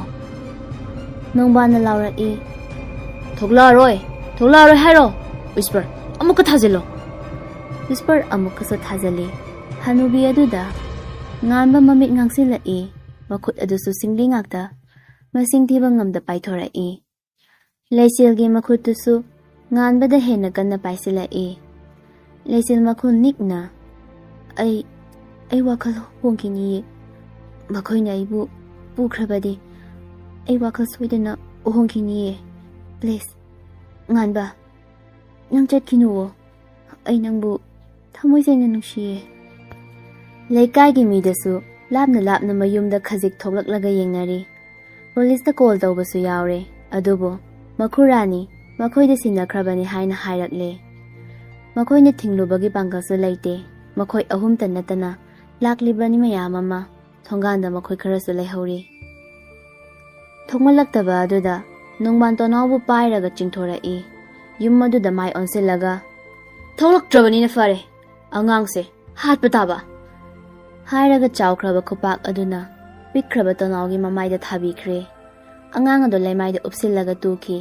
ꯅꯣꯡꯕꯥꯟꯅ ꯂꯥꯎꯔꯛꯏ, "ꯊꯣꯛꯂꯛꯑꯔꯣꯏ, ꯊꯣꯛꯂꯛꯑꯔꯣꯏ ꯍꯥꯏꯔꯣ? ꯋꯤꯁꯄꯔ, ꯑꯃꯨꯛꯀ ꯊꯥꯖꯤꯜꯂꯣ꯫" ꯋꯤꯁꯄꯔ ꯑꯃꯨꯛꯀꯁꯨ ꯊꯥꯖꯤꯜꯂꯤ꯫ ꯍꯅꯨꯕꯤ ꯑꯗꯨꯗ ꯉꯥꯟꯕ ꯃꯃꯤꯠ ꯉꯥꯡꯁꯤꯜꯂꯛꯏ꯫ ꯃꯈꯨꯠ ꯑꯗꯨꯁꯨ ꯁꯤꯡꯂꯤ ꯉꯥꯛꯇ ꯃꯁꯤꯡ ꯊꯤꯕ ꯉꯝꯗ ꯄꯥꯏꯊꯣꯔꯛꯏ꯫ ꯂꯩꯆꯤꯜꯒꯤ ꯃꯈꯨꯠꯇꯨꯁꯨ ꯉꯥꯟꯕꯗ ꯍꯦꯟꯅ ꯀꯟꯅ ꯄꯥꯏꯁꯤꯜꯂꯛꯏ꯫ ꯂꯩꯆꯤꯜ ꯃꯈꯨꯜ ꯅꯤꯛꯅ, "ꯑꯩ, ꯑꯩ ꯋꯥꯈꯜ ꯍꯣꯡꯈꯤꯅꯤꯌꯦ꯫ ꯃꯈꯣꯏꯅ ꯑꯩꯕꯨ ꯄꯨꯈ꯭ꯔꯕꯗꯤ ꯑꯩ ꯋꯥꯈꯜ ꯁꯣꯏꯗꯅ ꯍꯣꯡꯈꯤꯅꯤꯌꯦ꯫ Please, ꯉꯥꯟꯕ, ꯅꯪ ꯆꯠꯈꯤꯅꯨꯋꯣ꯫ ꯑꯩ ꯅꯪꯕꯨ ꯊꯃꯣꯏ ꯁꯦꯡꯅ ꯅꯨꯡꯁꯤꯌꯦ꯫" ꯂꯩꯀꯥꯏꯒꯤ ꯃꯤꯗꯁꯨ ꯂꯥꯞꯅ ꯂꯥꯞꯅ ꯃꯌꯨꯝꯗ ꯈꯖꯤꯛ ꯊꯣꯛꯂꯛꯂꯒ ꯌꯦꯡꯅꯔꯤ꯫ ꯄꯨꯂꯤꯁꯇ ꯀꯣꯜ ꯇꯧꯕꯁꯨ ꯌꯥꯎꯔꯦ꯫ ꯑꯗꯨꯕꯨ ꯃꯈꯨꯔꯥꯅꯤ ꯃꯈꯣꯏꯗ ꯁꯤꯟꯅꯈ꯭ꯔꯕꯅꯤ ꯍꯥꯏꯅ ꯍꯥꯏꯔꯛꯂꯦ꯫ ꯃꯈꯣꯏꯅ ꯊꯤꯡꯂꯨꯕꯒꯤ ꯄꯥꯡꯒꯜꯁꯨ ꯂꯩꯇꯦ꯫ ꯃꯈꯣꯏ ꯑꯍꯨꯝꯇ ꯅꯠꯇꯅ ꯂꯥꯛꯂꯤꯕꯅꯤ ꯃꯌꯥꯝ ꯑꯃ꯫ ꯊꯣꯡꯒꯥꯟꯗ ꯃꯈꯣꯏ ꯈꯔꯁꯨ ꯂꯩꯍꯧꯔꯤ꯫ ꯊꯣꯛꯃꯜꯂꯛꯇꯕ ꯑꯗꯨꯗ ꯅꯣꯡꯕꯥꯟ ꯇꯣꯅꯥꯎꯕꯨ ꯄꯥꯏꯔꯒ ꯆꯤꯡꯊꯣꯔꯛꯏ꯫ ꯌꯨꯝ ꯑꯗꯨꯗ ꯃꯥꯏ ꯑꯣꯟꯁꯤꯜꯂꯒ, "ꯊꯣꯛꯂꯛꯇ꯭ꯔꯕꯅꯤꯅ ꯐꯔꯦ, ꯑꯉꯥꯡꯁꯦ ꯍꯥꯠꯄ ꯇꯥꯕ!" ꯍꯥꯏꯔꯒ ꯆꯥꯎꯈ꯭ꯔꯕ ꯈꯨꯄꯥꯛ ꯑꯗꯨꯅ ꯄꯤꯛꯈ꯭ꯔꯕ ꯇꯣꯅꯥꯎꯒꯤ ꯃꯃꯥꯏꯗ ꯊꯥꯕꯤꯈ꯭ꯔꯦ꯫ ꯑꯉꯥꯡ ꯑꯗꯨ ꯂꯩꯃꯥꯏꯗ ꯎꯞꯁꯤꯜꯂꯒ ꯇꯨꯈꯤ꯫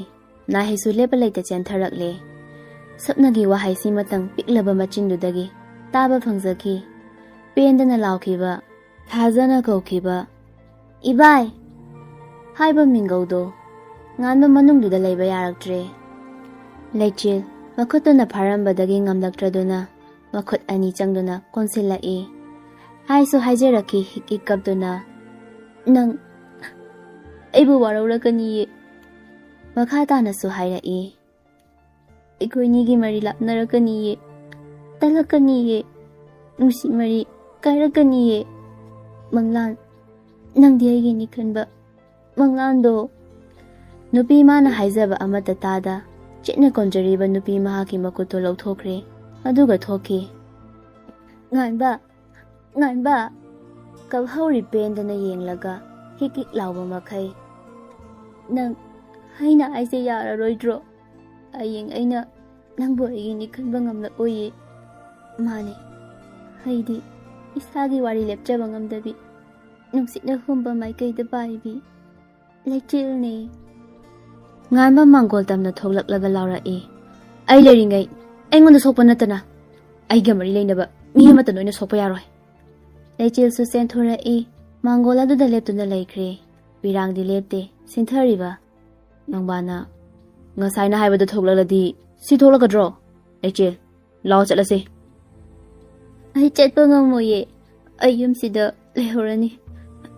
ꯅꯥꯍꯩꯁꯨ ꯂꯦꯞꯄ ꯂꯩꯇ ꯆꯦꯟꯊꯔꯛꯂꯦ꯫ ꯁꯨꯞꯅꯒꯤ ꯋꯥꯍꯩꯁꯤꯃꯇꯪ ꯄꯤꯛꯂꯕ ꯃꯆꯤꯟꯗꯨꯗꯒꯤ ꯇꯥꯕ ꯐꯪꯖꯈꯤ꯫ ꯄꯦꯟꯗꯅ ꯂꯥꯎꯈꯤꯕ, ꯊꯥꯖꯅ ꯀꯧꯈꯤꯕ "ꯏꯕꯥꯏ" ꯍꯥꯏꯕ ꯃꯤꯡꯒꯧꯗꯣ ꯉꯥꯟꯕ ꯃꯅꯨꯡꯗꯨꯗ ꯂꯩꯕ ꯌꯥꯔꯛꯇ꯭ꯔꯦ꯫ ꯂꯩꯆꯤꯜ ꯃꯈꯨꯠꯇꯨꯅ ꯐꯥꯔꯝꯕꯗꯒꯤ ꯉꯝꯂꯛꯇ꯭ꯔꯗꯨꯅ ꯃꯈꯨꯠ ꯑꯅꯤ ꯆꯪꯗꯨꯅ ꯀꯣꯟꯁꯤꯜꯂꯛꯏ꯫ ꯍꯥꯏꯁꯨ ꯍꯥꯏꯖꯔꯛꯈꯤ ꯍꯤꯛ ꯍꯤꯛ ꯀꯞꯇꯨꯅ, "ꯅꯪ ꯑꯩꯕꯨ ꯋꯥꯔꯧꯔꯛꯀꯅꯤꯌꯦ"꯫ ꯃꯈꯥ ꯇꯥꯅꯁꯨ ꯍꯥꯏꯔꯛꯏ, "ꯑꯩꯈꯣꯏꯅꯤꯒꯤ ꯃꯔꯤ ꯂꯥꯞꯅꯔꯛꯀꯅꯤꯌꯦ, ꯇꯠꯂꯛꯀꯅꯤꯌꯦ, ꯅꯨꯡꯁꯤ ꯃꯔꯤ ꯀꯥꯏꯔꯛꯀꯅꯤꯌꯦ꯫ ꯃꯪꯂꯥꯟ, ꯅꯪꯗꯤ ꯑꯩꯒꯤꯅꯤ ꯈꯟꯕ ꯃꯪꯂꯥꯟꯗꯣ"꯫ ꯅꯨꯄꯤ ꯃꯥꯅ ꯍꯥꯏꯖꯕ ꯑꯃꯠꯇ ꯇꯥꯗ ꯆꯦꯠꯅ ꯀꯣꯟꯖꯔꯤꯕ ꯅꯨꯄꯤ ꯃꯍꯥꯛꯀꯤ ꯃꯈꯨꯠꯇꯨ ꯂꯧꯊꯣꯛꯈ꯭ꯔꯦ꯫ ꯑꯗꯨꯒ ꯊꯣꯛꯈꯤ꯫ "ꯉꯥꯟꯕ, ꯉꯥꯟꯕ!" ꯀꯞꯍꯧꯔꯤ ꯄꯦꯟꯗꯅ ꯌꯦꯡꯂꯒ ꯍꯤꯛ ꯍꯤꯛ ꯂꯥꯎꯕ ꯃꯈꯩ꯫ "ꯅꯪ ꯑꯩꯅ ꯍꯥꯏꯁꯦ ꯌꯥꯔꯔꯣꯏꯗ꯭ꯔꯣ? ꯍꯌꯦꯡ ꯑꯩꯅ ꯅꯪꯕꯨ ꯑꯩꯒꯤꯅꯤ ꯈꯟꯕ ꯉꯝꯂꯛꯑꯣꯏꯌꯦ꯫ ꯃꯥꯅꯦ, ꯑꯩꯗꯤ ꯏꯁꯥꯒꯤ ꯋꯥꯔꯤ ꯂꯦꯞꯆꯕ ꯉꯝꯗꯕꯤ, ꯅꯨꯡꯁꯤꯠꯅ ꯍꯨꯝꯕ ꯃꯥꯏꯀꯩꯗ ꯄꯥꯏꯕꯤ ꯂꯩꯆꯤꯜꯅꯦ"꯫ ꯉꯥꯟꯕ ꯃꯥꯡꯒꯣꯜ ꯇꯝꯅ ꯊꯣꯛꯂꯛꯂꯒ ꯂꯥꯎꯔꯛꯏ, "ꯑꯩ ꯂꯩꯔꯤꯉꯩ ꯑꯩꯉꯣꯟꯗ ꯁꯣꯛꯄ ꯅꯠꯇꯅ ꯑꯩꯒ ꯃꯔꯤ ꯂꯩꯅꯕ ꯃꯤ ꯑꯃꯠꯇ ꯅꯣꯏꯅ ꯁꯣꯛꯄ ꯌꯥꯔꯣꯏ"꯫ ꯂꯩꯆꯤꯜꯁꯨ ꯆꯦꯟꯊꯣꯔꯛꯏ, ꯃꯥꯡꯒꯣꯜ ꯑꯗꯨꯗ ꯂꯦꯞꯇꯨꯅ ꯂꯩꯈ꯭ꯔꯦ꯫ ꯄꯤꯔꯥꯡꯗꯤ ꯂꯦꯞꯇꯦ, ꯁꯤꯟꯊꯔꯤꯕ꯫ ꯅꯣꯡꯕꯥꯅ, "ꯉꯁꯥꯏꯅ ꯍꯥꯏꯕꯗ ꯊꯣꯛꯂꯛꯂꯗꯤ ꯁꯤ ꯊꯣꯛꯂꯛꯀꯗ꯭ꯔꯣ? ꯂꯩꯆꯤꯜ, ꯂꯥꯛꯑꯣ ꯆꯠꯂꯁꯦ"꯫ "ꯑꯩ ꯆꯠꯄ ꯉꯝꯃꯣꯏꯌꯦ, ꯑꯩ ꯌꯨꯝꯁꯤꯗ ꯂꯩꯍꯧꯔꯅꯤ꯫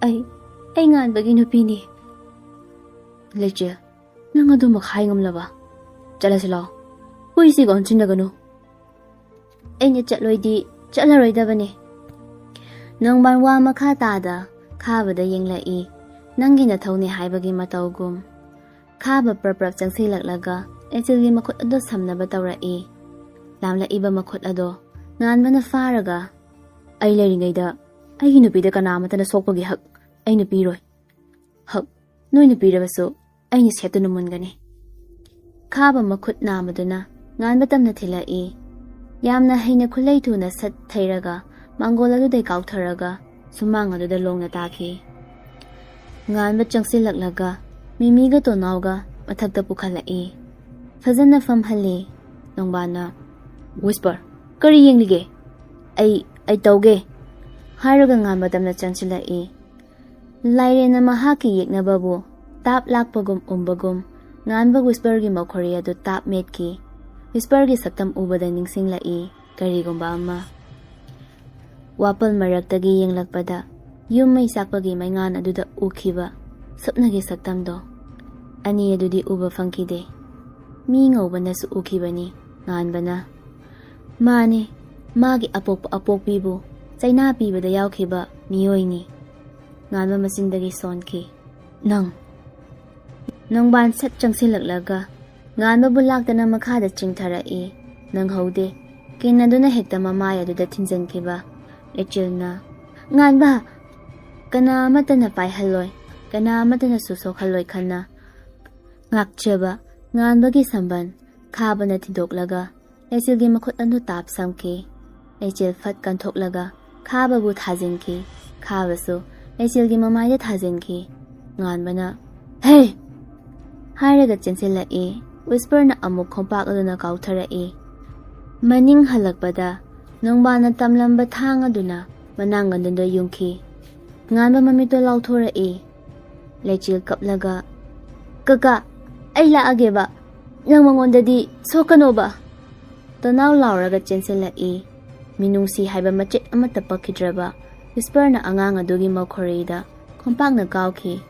ꯑꯩ, ꯑꯩ ꯉꯥꯟꯕꯒꯤ ꯅꯨꯄꯤꯅꯤ"꯫ "ꯂꯩꯆꯤꯜ, ꯅꯪ ꯑꯗꯨꯃꯛ ꯍꯥꯏ ꯉꯝꯂꯕ? ꯆꯠꯂꯁꯤ ꯂꯥꯛꯑꯣ, ꯍꯨꯏꯁꯤꯒ ꯑꯣꯟꯁꯤꯟꯅꯒꯅꯨ"꯫ "ꯑꯩꯅ ꯆꯠꯂꯣꯏꯗꯤ ꯆꯠꯂꯔꯣꯏꯗꯕꯅꯤ"꯫ ꯅꯣꯡꯕꯥꯟ ꯋꯥ ꯃꯈꯥ ꯇꯥꯗ ꯈꯥꯕꯗ ꯌꯦꯡꯂꯛꯏ, ꯅꯪꯒꯤ ꯅꯊꯧꯅꯦ ꯍꯥꯏꯕꯒꯤ ꯃꯇꯧꯒꯨꯝ꯫ ꯈꯥꯕ ꯄ꯭ꯔꯞ ꯄ꯭ꯔꯞ ꯆꯪꯁꯤꯜꯂꯛꯂꯒ ꯂꯩꯆꯤꯜꯒꯤ ꯃꯈꯨꯠ ꯑꯗꯨ ꯁꯝꯅꯕ ꯇꯧꯔꯛꯏ꯫ ꯂꯥꯝꯂꯛꯏꯕ ꯃꯈꯨꯠ ꯑꯗꯣ ꯉꯥꯟꯕꯅ ꯐꯥꯔꯒ, "ꯑꯩ ꯂꯩꯔꯤꯉꯩꯗ ꯑꯩꯒꯤ ꯅꯨꯄꯤꯗ ꯀꯅꯥ ꯑꯃꯠꯇꯅ ꯁꯣꯛꯄꯒꯤ ꯍꯛ ꯑꯩꯅ ꯄꯤꯔꯣꯏ꯫ ꯍꯛ ꯅꯣꯏꯅ ꯄꯤꯔꯕꯁꯨ ꯑꯩꯅ ꯁꯦꯠꯇꯨꯅ ꯃꯨꯟꯒꯅꯤ"꯫ ꯈꯥꯕ ꯃꯈꯨꯠ ꯅꯥꯝꯃꯗꯨꯅ ꯉꯥꯟꯕ ꯇꯝꯅ ꯊꯤꯜꯂꯛꯏ꯫ ꯌꯥꯝꯅ ꯍꯩꯅ ꯈꯨꯠꯂꯩ ꯊꯨꯅ ꯁꯠ ꯊꯩꯔꯒ ꯃꯥꯡꯒꯣꯜ ꯑꯗꯨꯗꯩ ꯀꯥꯎꯊꯔꯒ ꯁꯨꯃꯥꯡ ꯑꯗꯨꯗ ꯂꯣꯡꯅ ꯇꯥꯈꯤ꯫ ꯉꯥꯟꯕ ꯆꯪꯁꯤꯜꯂꯛꯂꯒ ꯃꯤꯃꯤꯒ ꯇꯣꯅꯥꯎꯒ ꯃꯊꯛꯇ ꯄꯨꯈꯠꯂꯛꯏ꯫ ꯐꯖꯅ ꯐꯝꯍꯜꯂꯤ꯫ ꯅꯣꯡꯕꯥꯟꯅ, "ꯋꯤꯁꯄꯔ, ꯀꯔꯤ ꯌꯦꯡꯂꯤꯒꯦ? ꯑꯩ, ꯑꯩ ꯇꯧꯒꯦ," ꯍꯥꯏꯔꯒ ꯉꯥꯟꯕ ꯇꯞꯅ ꯆꯪꯁꯤꯜꯂꯛꯏ꯫ ꯂꯥꯏꯔꯦꯟꯅ ꯃꯍꯥꯛꯀꯤ ꯌꯦꯛꯅꯕꯕꯨ ꯇꯥꯞ ꯂꯥꯛꯄꯒꯨꯝ ꯎꯝꯕꯒꯨꯝ ꯉꯥꯟꯕ ꯋꯤꯁꯄꯔꯒꯤ ꯃꯈꯣꯔꯤ ꯑꯗꯨ ꯇꯥꯞ ꯃꯦꯠꯈꯤ꯫ ꯋꯤꯁꯄꯔꯒꯤ ꯁꯛꯇꯝ ꯎꯕꯗ ꯅꯤꯡꯁꯤꯡꯂꯛꯏ ꯀꯔꯤꯒꯨꯝꯕ ꯑꯃ꯫ ꯋꯥꯄꯜ ꯃꯔꯛꯇꯒꯤ ꯌꯦꯡꯂꯛꯄꯗ ꯌꯨꯝ ꯃꯩ ꯆꯥꯛꯄꯒꯤ ꯃꯩꯉꯥꯟ ꯑꯗꯨꯗ ꯎꯈꯤꯕ ꯁꯨꯞꯅꯒꯤ ꯁꯛꯇꯝꯗꯣ, ꯑꯅꯤ ꯑꯗꯨꯗꯤ ꯎꯕ ꯐꯪꯈꯤꯗꯦ꯫ ꯃꯤ ꯉꯧꯕꯅꯁꯨ ꯎꯈꯤꯕꯅꯤ ꯉꯥꯟꯕꯅ꯫ ꯃꯥꯅꯤ, ꯃꯥꯒꯤ ꯑꯄꯣꯛꯄ ꯑꯄꯣꯛꯄꯤꯕꯨ ꯆꯩꯅꯥ ꯄꯤꯕꯗ ꯌꯥꯎꯈꯤꯕ ꯃꯤꯑꯣꯏꯅꯤ꯫ ꯉꯥꯟꯕ ꯃꯆꯤꯟꯗꯒꯤ ꯁꯣꯟꯈꯤ, "ꯅꯪ!" ꯅꯣꯡꯕꯥꯟ ꯁꯠ ꯆꯪꯁꯤꯜꯂꯛꯂꯒ ꯉꯥꯟꯕꯕꯨ ꯂꯥꯛꯇꯅ ꯃꯈꯥꯗ ꯆꯤꯡꯊꯔꯛꯏ꯫ ꯅꯪꯍꯧꯗꯦ꯫ ꯀꯤꯟ ꯑꯗꯨꯅ ꯍꯦꯛꯇ ꯃꯃꯥꯏ ꯑꯗꯨꯗ ꯊꯤꯟꯖꯤꯟꯈꯤꯕ꯫ ꯂꯩꯆꯤꯜꯅ, "ꯉꯥꯟꯕ!" ꯀꯅꯥ ꯑꯃꯠꯇꯅ ꯄꯥꯏꯍꯜꯂꯣꯏ, ꯀꯅꯥ ꯑꯃꯠꯇꯅꯁꯨ ꯁꯣꯛꯍꯜꯂꯣꯏ ꯈꯟꯅ ꯉꯥꯛꯆꯕ ꯉꯥꯟꯕꯒꯤ ꯁꯝꯕꯟ ꯈꯥꯕꯅ ꯊꯤꯟꯗꯣꯛꯂꯒ ꯂꯩꯆꯤꯜꯒꯤ ꯃꯈꯨꯠ ꯑꯗꯨ ꯇꯥꯞ ꯁꯝꯈꯤ꯫ ꯂꯩꯆꯤꯜ ꯐꯠ ꯀꯟꯊꯣꯛꯂꯒ ꯈꯥꯕꯕꯨ ꯊꯥꯖꯤꯟꯈꯤ꯫ ꯈꯥꯕꯁꯨ ꯂꯩꯆꯤꯜꯒꯤ ꯃꯃꯥꯏꯗ ꯊꯥꯖꯤꯟꯈꯤ꯫ ꯉꯥꯟꯕꯅ, "ꯍꯦ!" ꯍꯥꯏꯔꯒ ꯆꯦꯟꯁꯤꯜꯂꯛꯏ꯫ ꯋꯤꯁꯄꯔꯅ ꯑꯃꯨꯛ ꯈꯣꯡꯄꯥꯛ ꯑꯗꯨꯅ ꯀꯥꯎꯊꯔꯛꯏ꯫ ꯃꯅꯤꯡ ꯍꯜꯂꯛꯄꯗ ꯅꯣꯡꯕꯥꯟꯅ ꯇꯝꯂꯝꯕ ꯊꯥꯡ ꯑꯗꯨꯅ ꯃꯅꯥ ꯉꯟꯗꯨꯗ ꯌꯨꯡꯈꯤ꯫ ꯉꯥꯟꯕ ꯃꯃꯤꯠꯇꯣ ꯂꯥꯎꯊꯣꯔꯛꯏ꯫ ꯂꯩꯆꯤꯜ ꯀꯞꯂꯒ, "ꯀꯀꯥ, ꯑꯩ ꯂꯥꯛꯑꯒꯦꯕ꯫ ꯅꯪ ꯃꯉꯣꯟꯗꯗꯤ ꯁꯣꯛꯀꯅꯣꯕ!" ꯇꯅꯥꯎ ꯂꯥꯎꯔꯒ ꯆꯦꯟꯁꯤꯜꯂꯛꯏ꯫ ꯃꯤꯅꯨꯡꯁꯤ ꯍꯥꯏꯕ ꯃꯆꯦꯠ ꯑꯃꯠꯇ ꯄꯛꯈꯤꯗ꯭ꯔꯕ ꯋꯤꯁꯄꯔꯅ ꯑꯉꯥꯡ ꯑꯗꯨꯒꯤ ꯃꯈꯣꯔꯤꯗ ꯈꯣꯡꯄꯥꯛꯅ ꯀꯥꯎꯈꯤ꯫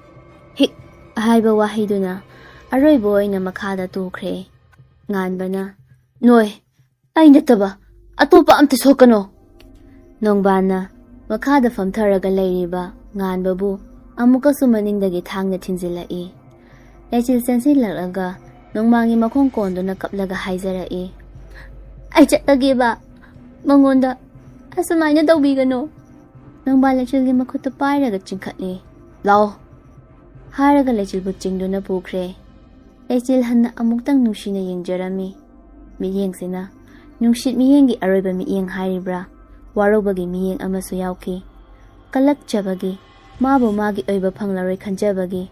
"ꯍꯤꯛ!" ꯍꯥꯏꯕ ꯋꯥꯍꯩꯗꯨꯅ ꯑꯔꯣꯏꯕ ꯑꯣꯏꯅ ꯃꯈꯥꯗ ꯇꯨꯈ꯭ꯔꯦ꯫ ꯉꯥꯟꯕꯅ, "ꯅꯣꯏ, ꯑꯩ ꯅꯠꯇꯕ ꯑꯇꯣꯞꯄ ꯑꯝꯇ ꯁꯣꯛꯀꯅꯣ!" ꯅꯣꯡꯕꯥꯟꯅ ꯃꯈꯥꯗ ꯐꯝꯊꯔꯒ ꯂꯩꯔꯤꯕ ꯉꯥꯟꯕꯕꯨ ꯑꯃꯨꯛꯀꯁꯨ ꯃꯅꯤꯡꯗꯒꯤ ꯊꯥꯡꯅ ꯊꯤꯟꯖꯤꯜꯂꯛꯏ꯫ ꯂꯩꯆꯤꯜ ꯆꯦꯟꯁꯤꯜꯂꯛꯂꯒ ꯅꯣꯡꯃꯥꯡꯒꯤ ꯃꯈꯣꯡ ꯀꯣꯟꯗꯨꯅ ꯀꯞꯂꯒ ꯍꯥꯏꯖꯔꯛꯏ, "ꯑꯩ ꯆꯠꯂꯒꯦꯕ꯫ ꯃꯉꯣꯟꯗ ꯑꯁꯨꯃꯥꯏꯅ ꯇꯧꯕꯤꯒꯅꯨ!" ꯅꯣꯡꯕꯥꯟ ꯂꯩꯆꯤꯜꯒꯤ ꯃꯈꯨꯠꯇꯨ ꯄꯥꯏꯔꯒ ꯆꯤꯡꯈꯠꯂꯤ꯫ "ꯂꯥꯛꯑꯣ!" ꯍꯥꯏꯔꯒ ꯂꯩꯆꯤꯜꯕꯨ ꯆꯤꯡꯗꯨꯅ ꯄꯨꯈ꯭ꯔꯦ꯫ ꯂꯩꯆꯤꯜ ꯍꯟꯅ ꯑꯃꯨꯛꯇꯪ ꯅꯨꯡꯁꯤꯅ ꯌꯦꯡꯖꯔꯝꯃꯤ꯫ ꯃꯤꯠꯌꯦꯡꯁꯤꯅ ꯅꯨꯡꯁꯤꯠ ꯃꯤꯌꯦꯡꯒꯤ ꯑꯔꯣꯏꯕ ꯃꯤꯠꯌꯦꯡ ꯍꯥꯏꯔꯤꯕ꯭ꯔꯥ, ꯋꯥꯔꯧꯕꯒꯤ ꯃꯤꯌꯦꯡ ꯑꯃꯁꯨ ꯌꯥꯎꯈꯤ꯫ ꯀꯜꯂꯛꯆꯕꯒꯤ, ꯃꯥꯕꯨ ꯃꯥꯒꯤ ꯑꯣꯏꯕ ꯐꯪꯂꯔꯣꯏ ꯈꯟꯖꯕꯒꯤ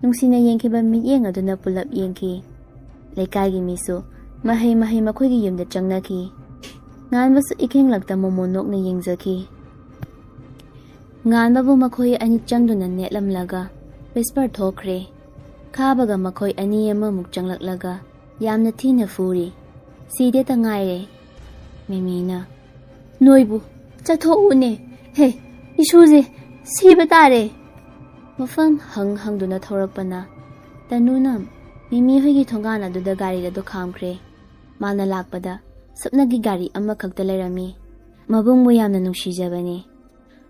ꯅꯨꯡꯁꯤꯅ ꯌꯦꯡꯈꯤꯕ ꯃꯤꯠꯌꯦꯡ ꯑꯗꯨꯅ ꯄꯨꯂꯞ ꯌꯦꯡꯈꯤ꯫ ꯂꯩꯀꯥꯏꯒꯤ ꯃꯤꯁꯨ ꯃꯍꯩ ꯃꯍꯩ ꯃꯈꯣꯏꯒꯤ ꯌꯨꯝꯗ ꯆꯪꯅꯈꯤ꯫ ꯉꯥꯟꯕꯁꯨ ꯏꯈꯦꯡꯂꯛꯇ ꯃꯣꯃꯣꯟ ꯅꯣꯛꯅ ꯌꯦꯡꯖꯈꯤ꯫ ꯉꯥꯟꯕꯕꯨ ꯃꯈꯣꯏ ꯑꯅꯤ ꯆꯪꯗꯨꯅ ꯅꯦꯠꯂꯝꯂꯒ whisper ꯊꯣꯛꯈ꯭ꯔꯦ꯫ ꯈꯥꯕꯒ ꯃꯈꯣꯏ ꯑꯅꯤ ꯑꯃꯃꯨꯛ ꯆꯪꯂꯛꯂꯒ ꯌꯥꯝꯅ ꯊꯤꯅ ꯐꯨꯔꯤ꯫ "ꯁꯤꯗꯦꯇ ꯉꯥꯏꯔꯦ꯫" ꯃꯤꯃꯤꯅ, "ꯅꯣꯏꯕꯨ ꯆꯠꯊꯣꯛꯎꯅꯦ꯫ ꯍꯦ, ꯏꯁꯨꯁꯦ ꯁꯤꯕ ꯇꯥꯔꯦ꯫" ꯃꯐꯝ ꯍꯪ ꯍꯪꯗꯨꯅ ꯊꯧꯔꯛꯄꯅ ꯇꯅꯨꯅ ꯃꯤꯃꯤ ꯍꯣꯏꯒꯤ ꯊꯣꯡꯒꯥꯟ ꯑꯗꯨꯗ ꯒꯥꯔꯤ ꯑꯗꯨ ꯈꯥꯝꯈ꯭ꯔꯦ꯫ ꯃꯥꯅ ꯂꯥꯛꯄꯗ ꯁꯨꯞꯅꯒꯤ ꯒꯥꯔꯤ ꯑꯃꯈꯛꯇ ꯂꯩꯔꯝꯃꯤ꯫ ꯃꯕꯨꯡꯕꯨ ꯌꯥꯝꯅ ꯅꯨꯡꯁꯤꯖꯕꯅꯤ꯫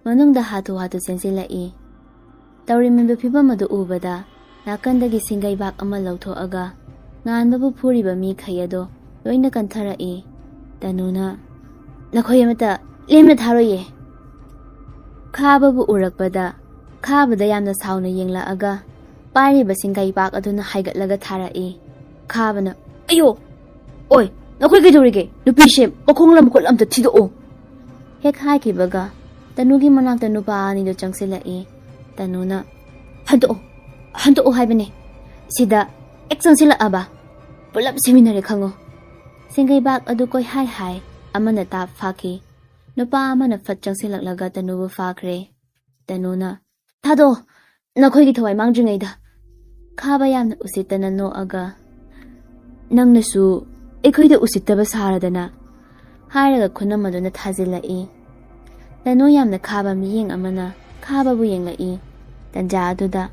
ꯃꯅꯨꯡꯗ ꯍꯥꯊꯨ ꯍꯥꯊꯨ ꯆꯦꯟꯁꯤꯜꯂꯛꯏ꯫ ꯇꯧꯔꯤꯕ ꯐꯤꯕꯝ ꯑꯗꯨ ꯎꯕꯗ ꯅꯥꯀꯟꯗꯒꯤ ꯁꯤꯡꯒꯩꯕꯥꯛ ꯑꯃ ꯂꯧꯊꯣꯛꯑꯒ ꯉꯥꯟꯕꯕꯨ ꯐꯨꯔꯤꯕ ꯃꯤꯈꯩ ꯑꯗꯣ ꯂꯣꯏꯅ ꯀꯟꯊꯔꯛꯏ꯫ ꯇꯅꯨꯅ, "ꯅꯈꯣꯏ ꯑꯃꯠꯇ ꯂꯦꯝꯅ ꯊꯥꯔꯣꯏꯌꯦ꯫" ꯈꯥꯕꯕꯨ ꯎꯔꯛꯄꯗ ꯈꯥꯕꯗ ꯌꯥꯝꯅ ꯁꯥꯎꯅ ꯌꯦꯡꯂꯛꯑꯒ ꯄꯥꯏꯔꯤꯕ ꯁꯤꯡꯒꯩꯕꯥꯛ ꯑꯗꯨꯅ ꯍꯥꯏꯒꯠꯂꯒ ꯊꯥꯔꯛꯏ꯫ ꯈꯥꯕꯅ, "ꯑꯌꯣ! ꯑꯣꯏ, ꯅꯈꯣꯏ ꯀꯩꯗꯧꯔꯤꯒꯦ? ꯅꯨꯄꯤꯁꯦ ꯃꯈꯣꯡ ꯂꯝ ꯃꯈꯨꯠ ꯑꯝꯇ ꯊꯤꯗꯣꯛꯑꯣ!" ꯍꯦꯛ ꯍꯥꯏꯈꯤꯕꯒ ꯇꯅꯨꯒꯤ ꯃꯅꯥꯛꯇ ꯅꯨꯄꯥ ꯑꯅꯤꯗꯨ ꯆꯪꯁꯤꯜꯂꯛꯏ꯫ ꯇꯅꯨꯅ, "ꯍꯟꯗꯣꯛꯑꯣ, ꯍꯟꯗꯣꯛꯑꯣ ꯍꯥꯏꯕꯅꯦ꯫ ꯁꯤꯗ ꯍꯦꯛ ꯆꯪꯁꯤꯜꯂꯛꯑꯕ ꯄꯨꯂꯞ ꯁꯤꯃꯤꯟꯅꯔꯦ ꯈꯪꯉꯣ꯫" ꯁꯤꯡꯒꯩꯕꯥꯛ ꯑꯗꯨ ꯀꯣꯏꯍꯥꯏ ꯍꯥꯏ ꯑꯃꯅ ꯇꯥꯞ ꯐꯥꯈꯤ꯫ ꯅꯨꯄꯥ ꯑꯃꯅ ꯐꯠ ꯆꯪꯁꯤꯜꯂꯛꯂꯒ ꯇꯅꯨꯕꯨ ꯐꯥꯈ꯭ꯔꯦ꯫ ꯇꯅꯨꯅ, "ꯊꯥꯗꯣꯛꯑꯣ, ꯅꯈꯣꯏꯒꯤ ꯊꯋꯥꯏ ꯃꯥꯡꯗ꯭ꯔꯤꯉꯩꯗ꯫" ꯈꯥꯕ ꯌꯥꯝꯅ ꯎꯁꯤꯠꯇꯅ ꯅꯣꯛꯑꯒ, "ꯅꯪꯅꯁꯨ ꯑꯩꯈꯣꯏꯗ ꯎꯁꯤꯠꯇꯕ ꯁꯥꯔꯗꯅ," ꯍꯥꯏꯔꯒ ꯈꯨꯅꯝ ꯑꯗꯨꯅ ꯊꯥꯖꯤꯜꯂꯛꯏ꯫ ꯇꯅꯨ ꯌꯥꯝꯅ ꯈꯥꯕ ꯃꯤꯠꯌꯦꯡ ꯑꯃꯅ ꯈꯥꯕꯕꯨ ꯌꯦꯡꯂꯛꯏ꯫ ꯇꯟꯖꯥ ꯑꯗꯨꯗ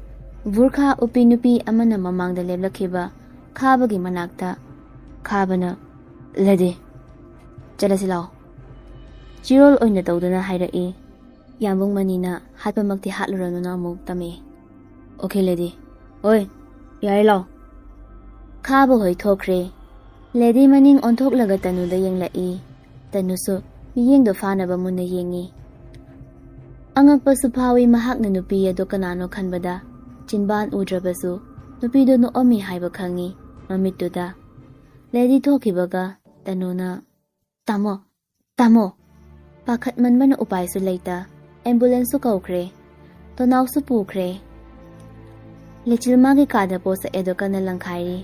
ꯚꯨꯔꯈꯥ ꯎꯞꯄꯤ ꯅꯨꯄꯤ ꯑꯃꯅ ꯃꯃꯥꯡꯗ ꯂꯦꯞꯂꯛꯈꯤꯕ ꯈꯥꯕꯒꯤ ꯃꯅꯥꯛꯇ ꯈꯥꯕꯅ, "ꯂꯦꯗꯤ, ꯆꯠꯂꯁꯤ ꯂꯥꯛꯑꯣ," ꯆꯤꯔꯣꯜ ꯑꯣꯏꯅ ꯇꯧꯗꯨꯅ ꯍꯥꯏꯔꯛꯏ꯫ ꯌꯥꯝꯕꯨꯡ ꯃꯅꯤꯅ ꯍꯥꯠꯄꯃꯛꯇꯤ ꯍꯥꯠꯂꯨꯔꯅꯨꯅ ꯑꯃꯨꯛ ꯇꯝꯃꯛꯏ꯫ "Okay lady. ꯍꯣꯏ, ꯌꯥꯔꯦ, ꯂꯥꯛꯑꯣ꯫" ꯈꯥꯕ ꯍꯣꯏ ꯊꯣꯛꯈ꯭ꯔꯦ꯫ ꯂꯦꯗꯤ ꯃꯅꯤꯡ ꯑꯣꯟꯊꯣꯛꯂꯒ ꯇꯅꯨꯗ ꯌꯦꯡꯂꯛꯏ꯫ ꯇꯅꯨꯁꯨ ꯃꯤꯠꯌꯦꯡꯗꯣ ꯐꯥꯅꯕ ꯃꯨꯟꯅ ꯌꯦꯡꯉꯤ꯫ ꯑꯉꯛꯄꯁꯨ ꯐꯥꯎꯏ ꯃꯍꯥꯛꯅ ꯅꯨꯄꯤ ꯑꯗꯨ ꯀꯅꯥꯅꯣ ꯈꯟꯕꯗ ꯆꯤꯟꯕꯥꯟ ꯎꯗ꯭ꯔꯕꯁꯨ ꯅꯨꯄꯤꯗꯨ ꯅꯣꯛꯑꯝꯃꯤ ꯍꯥꯏꯕ ꯈꯪꯉꯤ ꯃꯃꯤꯠꯇꯨꯗ꯫ ꯂꯦꯗꯤ ꯊꯣꯛꯈꯤꯕꯒ ꯇꯅꯨꯅ, "ꯇꯥꯃꯣ, ꯇꯥꯃꯣ!" ꯄꯥꯈꯠꯃꯟꯕꯅ ꯎꯄꯥꯏꯁꯨ ꯂꯩꯇ ꯑꯦꯝꯕꯨꯂꯦꯟꯁꯁꯨ ꯀꯧꯈ꯭ꯔꯦ꯫ ꯇꯣꯅꯥꯎꯁꯨ ꯄꯨꯈ꯭ꯔꯦ꯫ ꯂꯦꯆꯤꯜꯃꯥꯒꯤ ꯀꯥꯗ ꯄꯣꯠꯁꯛ ꯑꯗꯨ ꯀꯟꯅ ꯂꯪꯈꯥꯏꯔꯤ꯫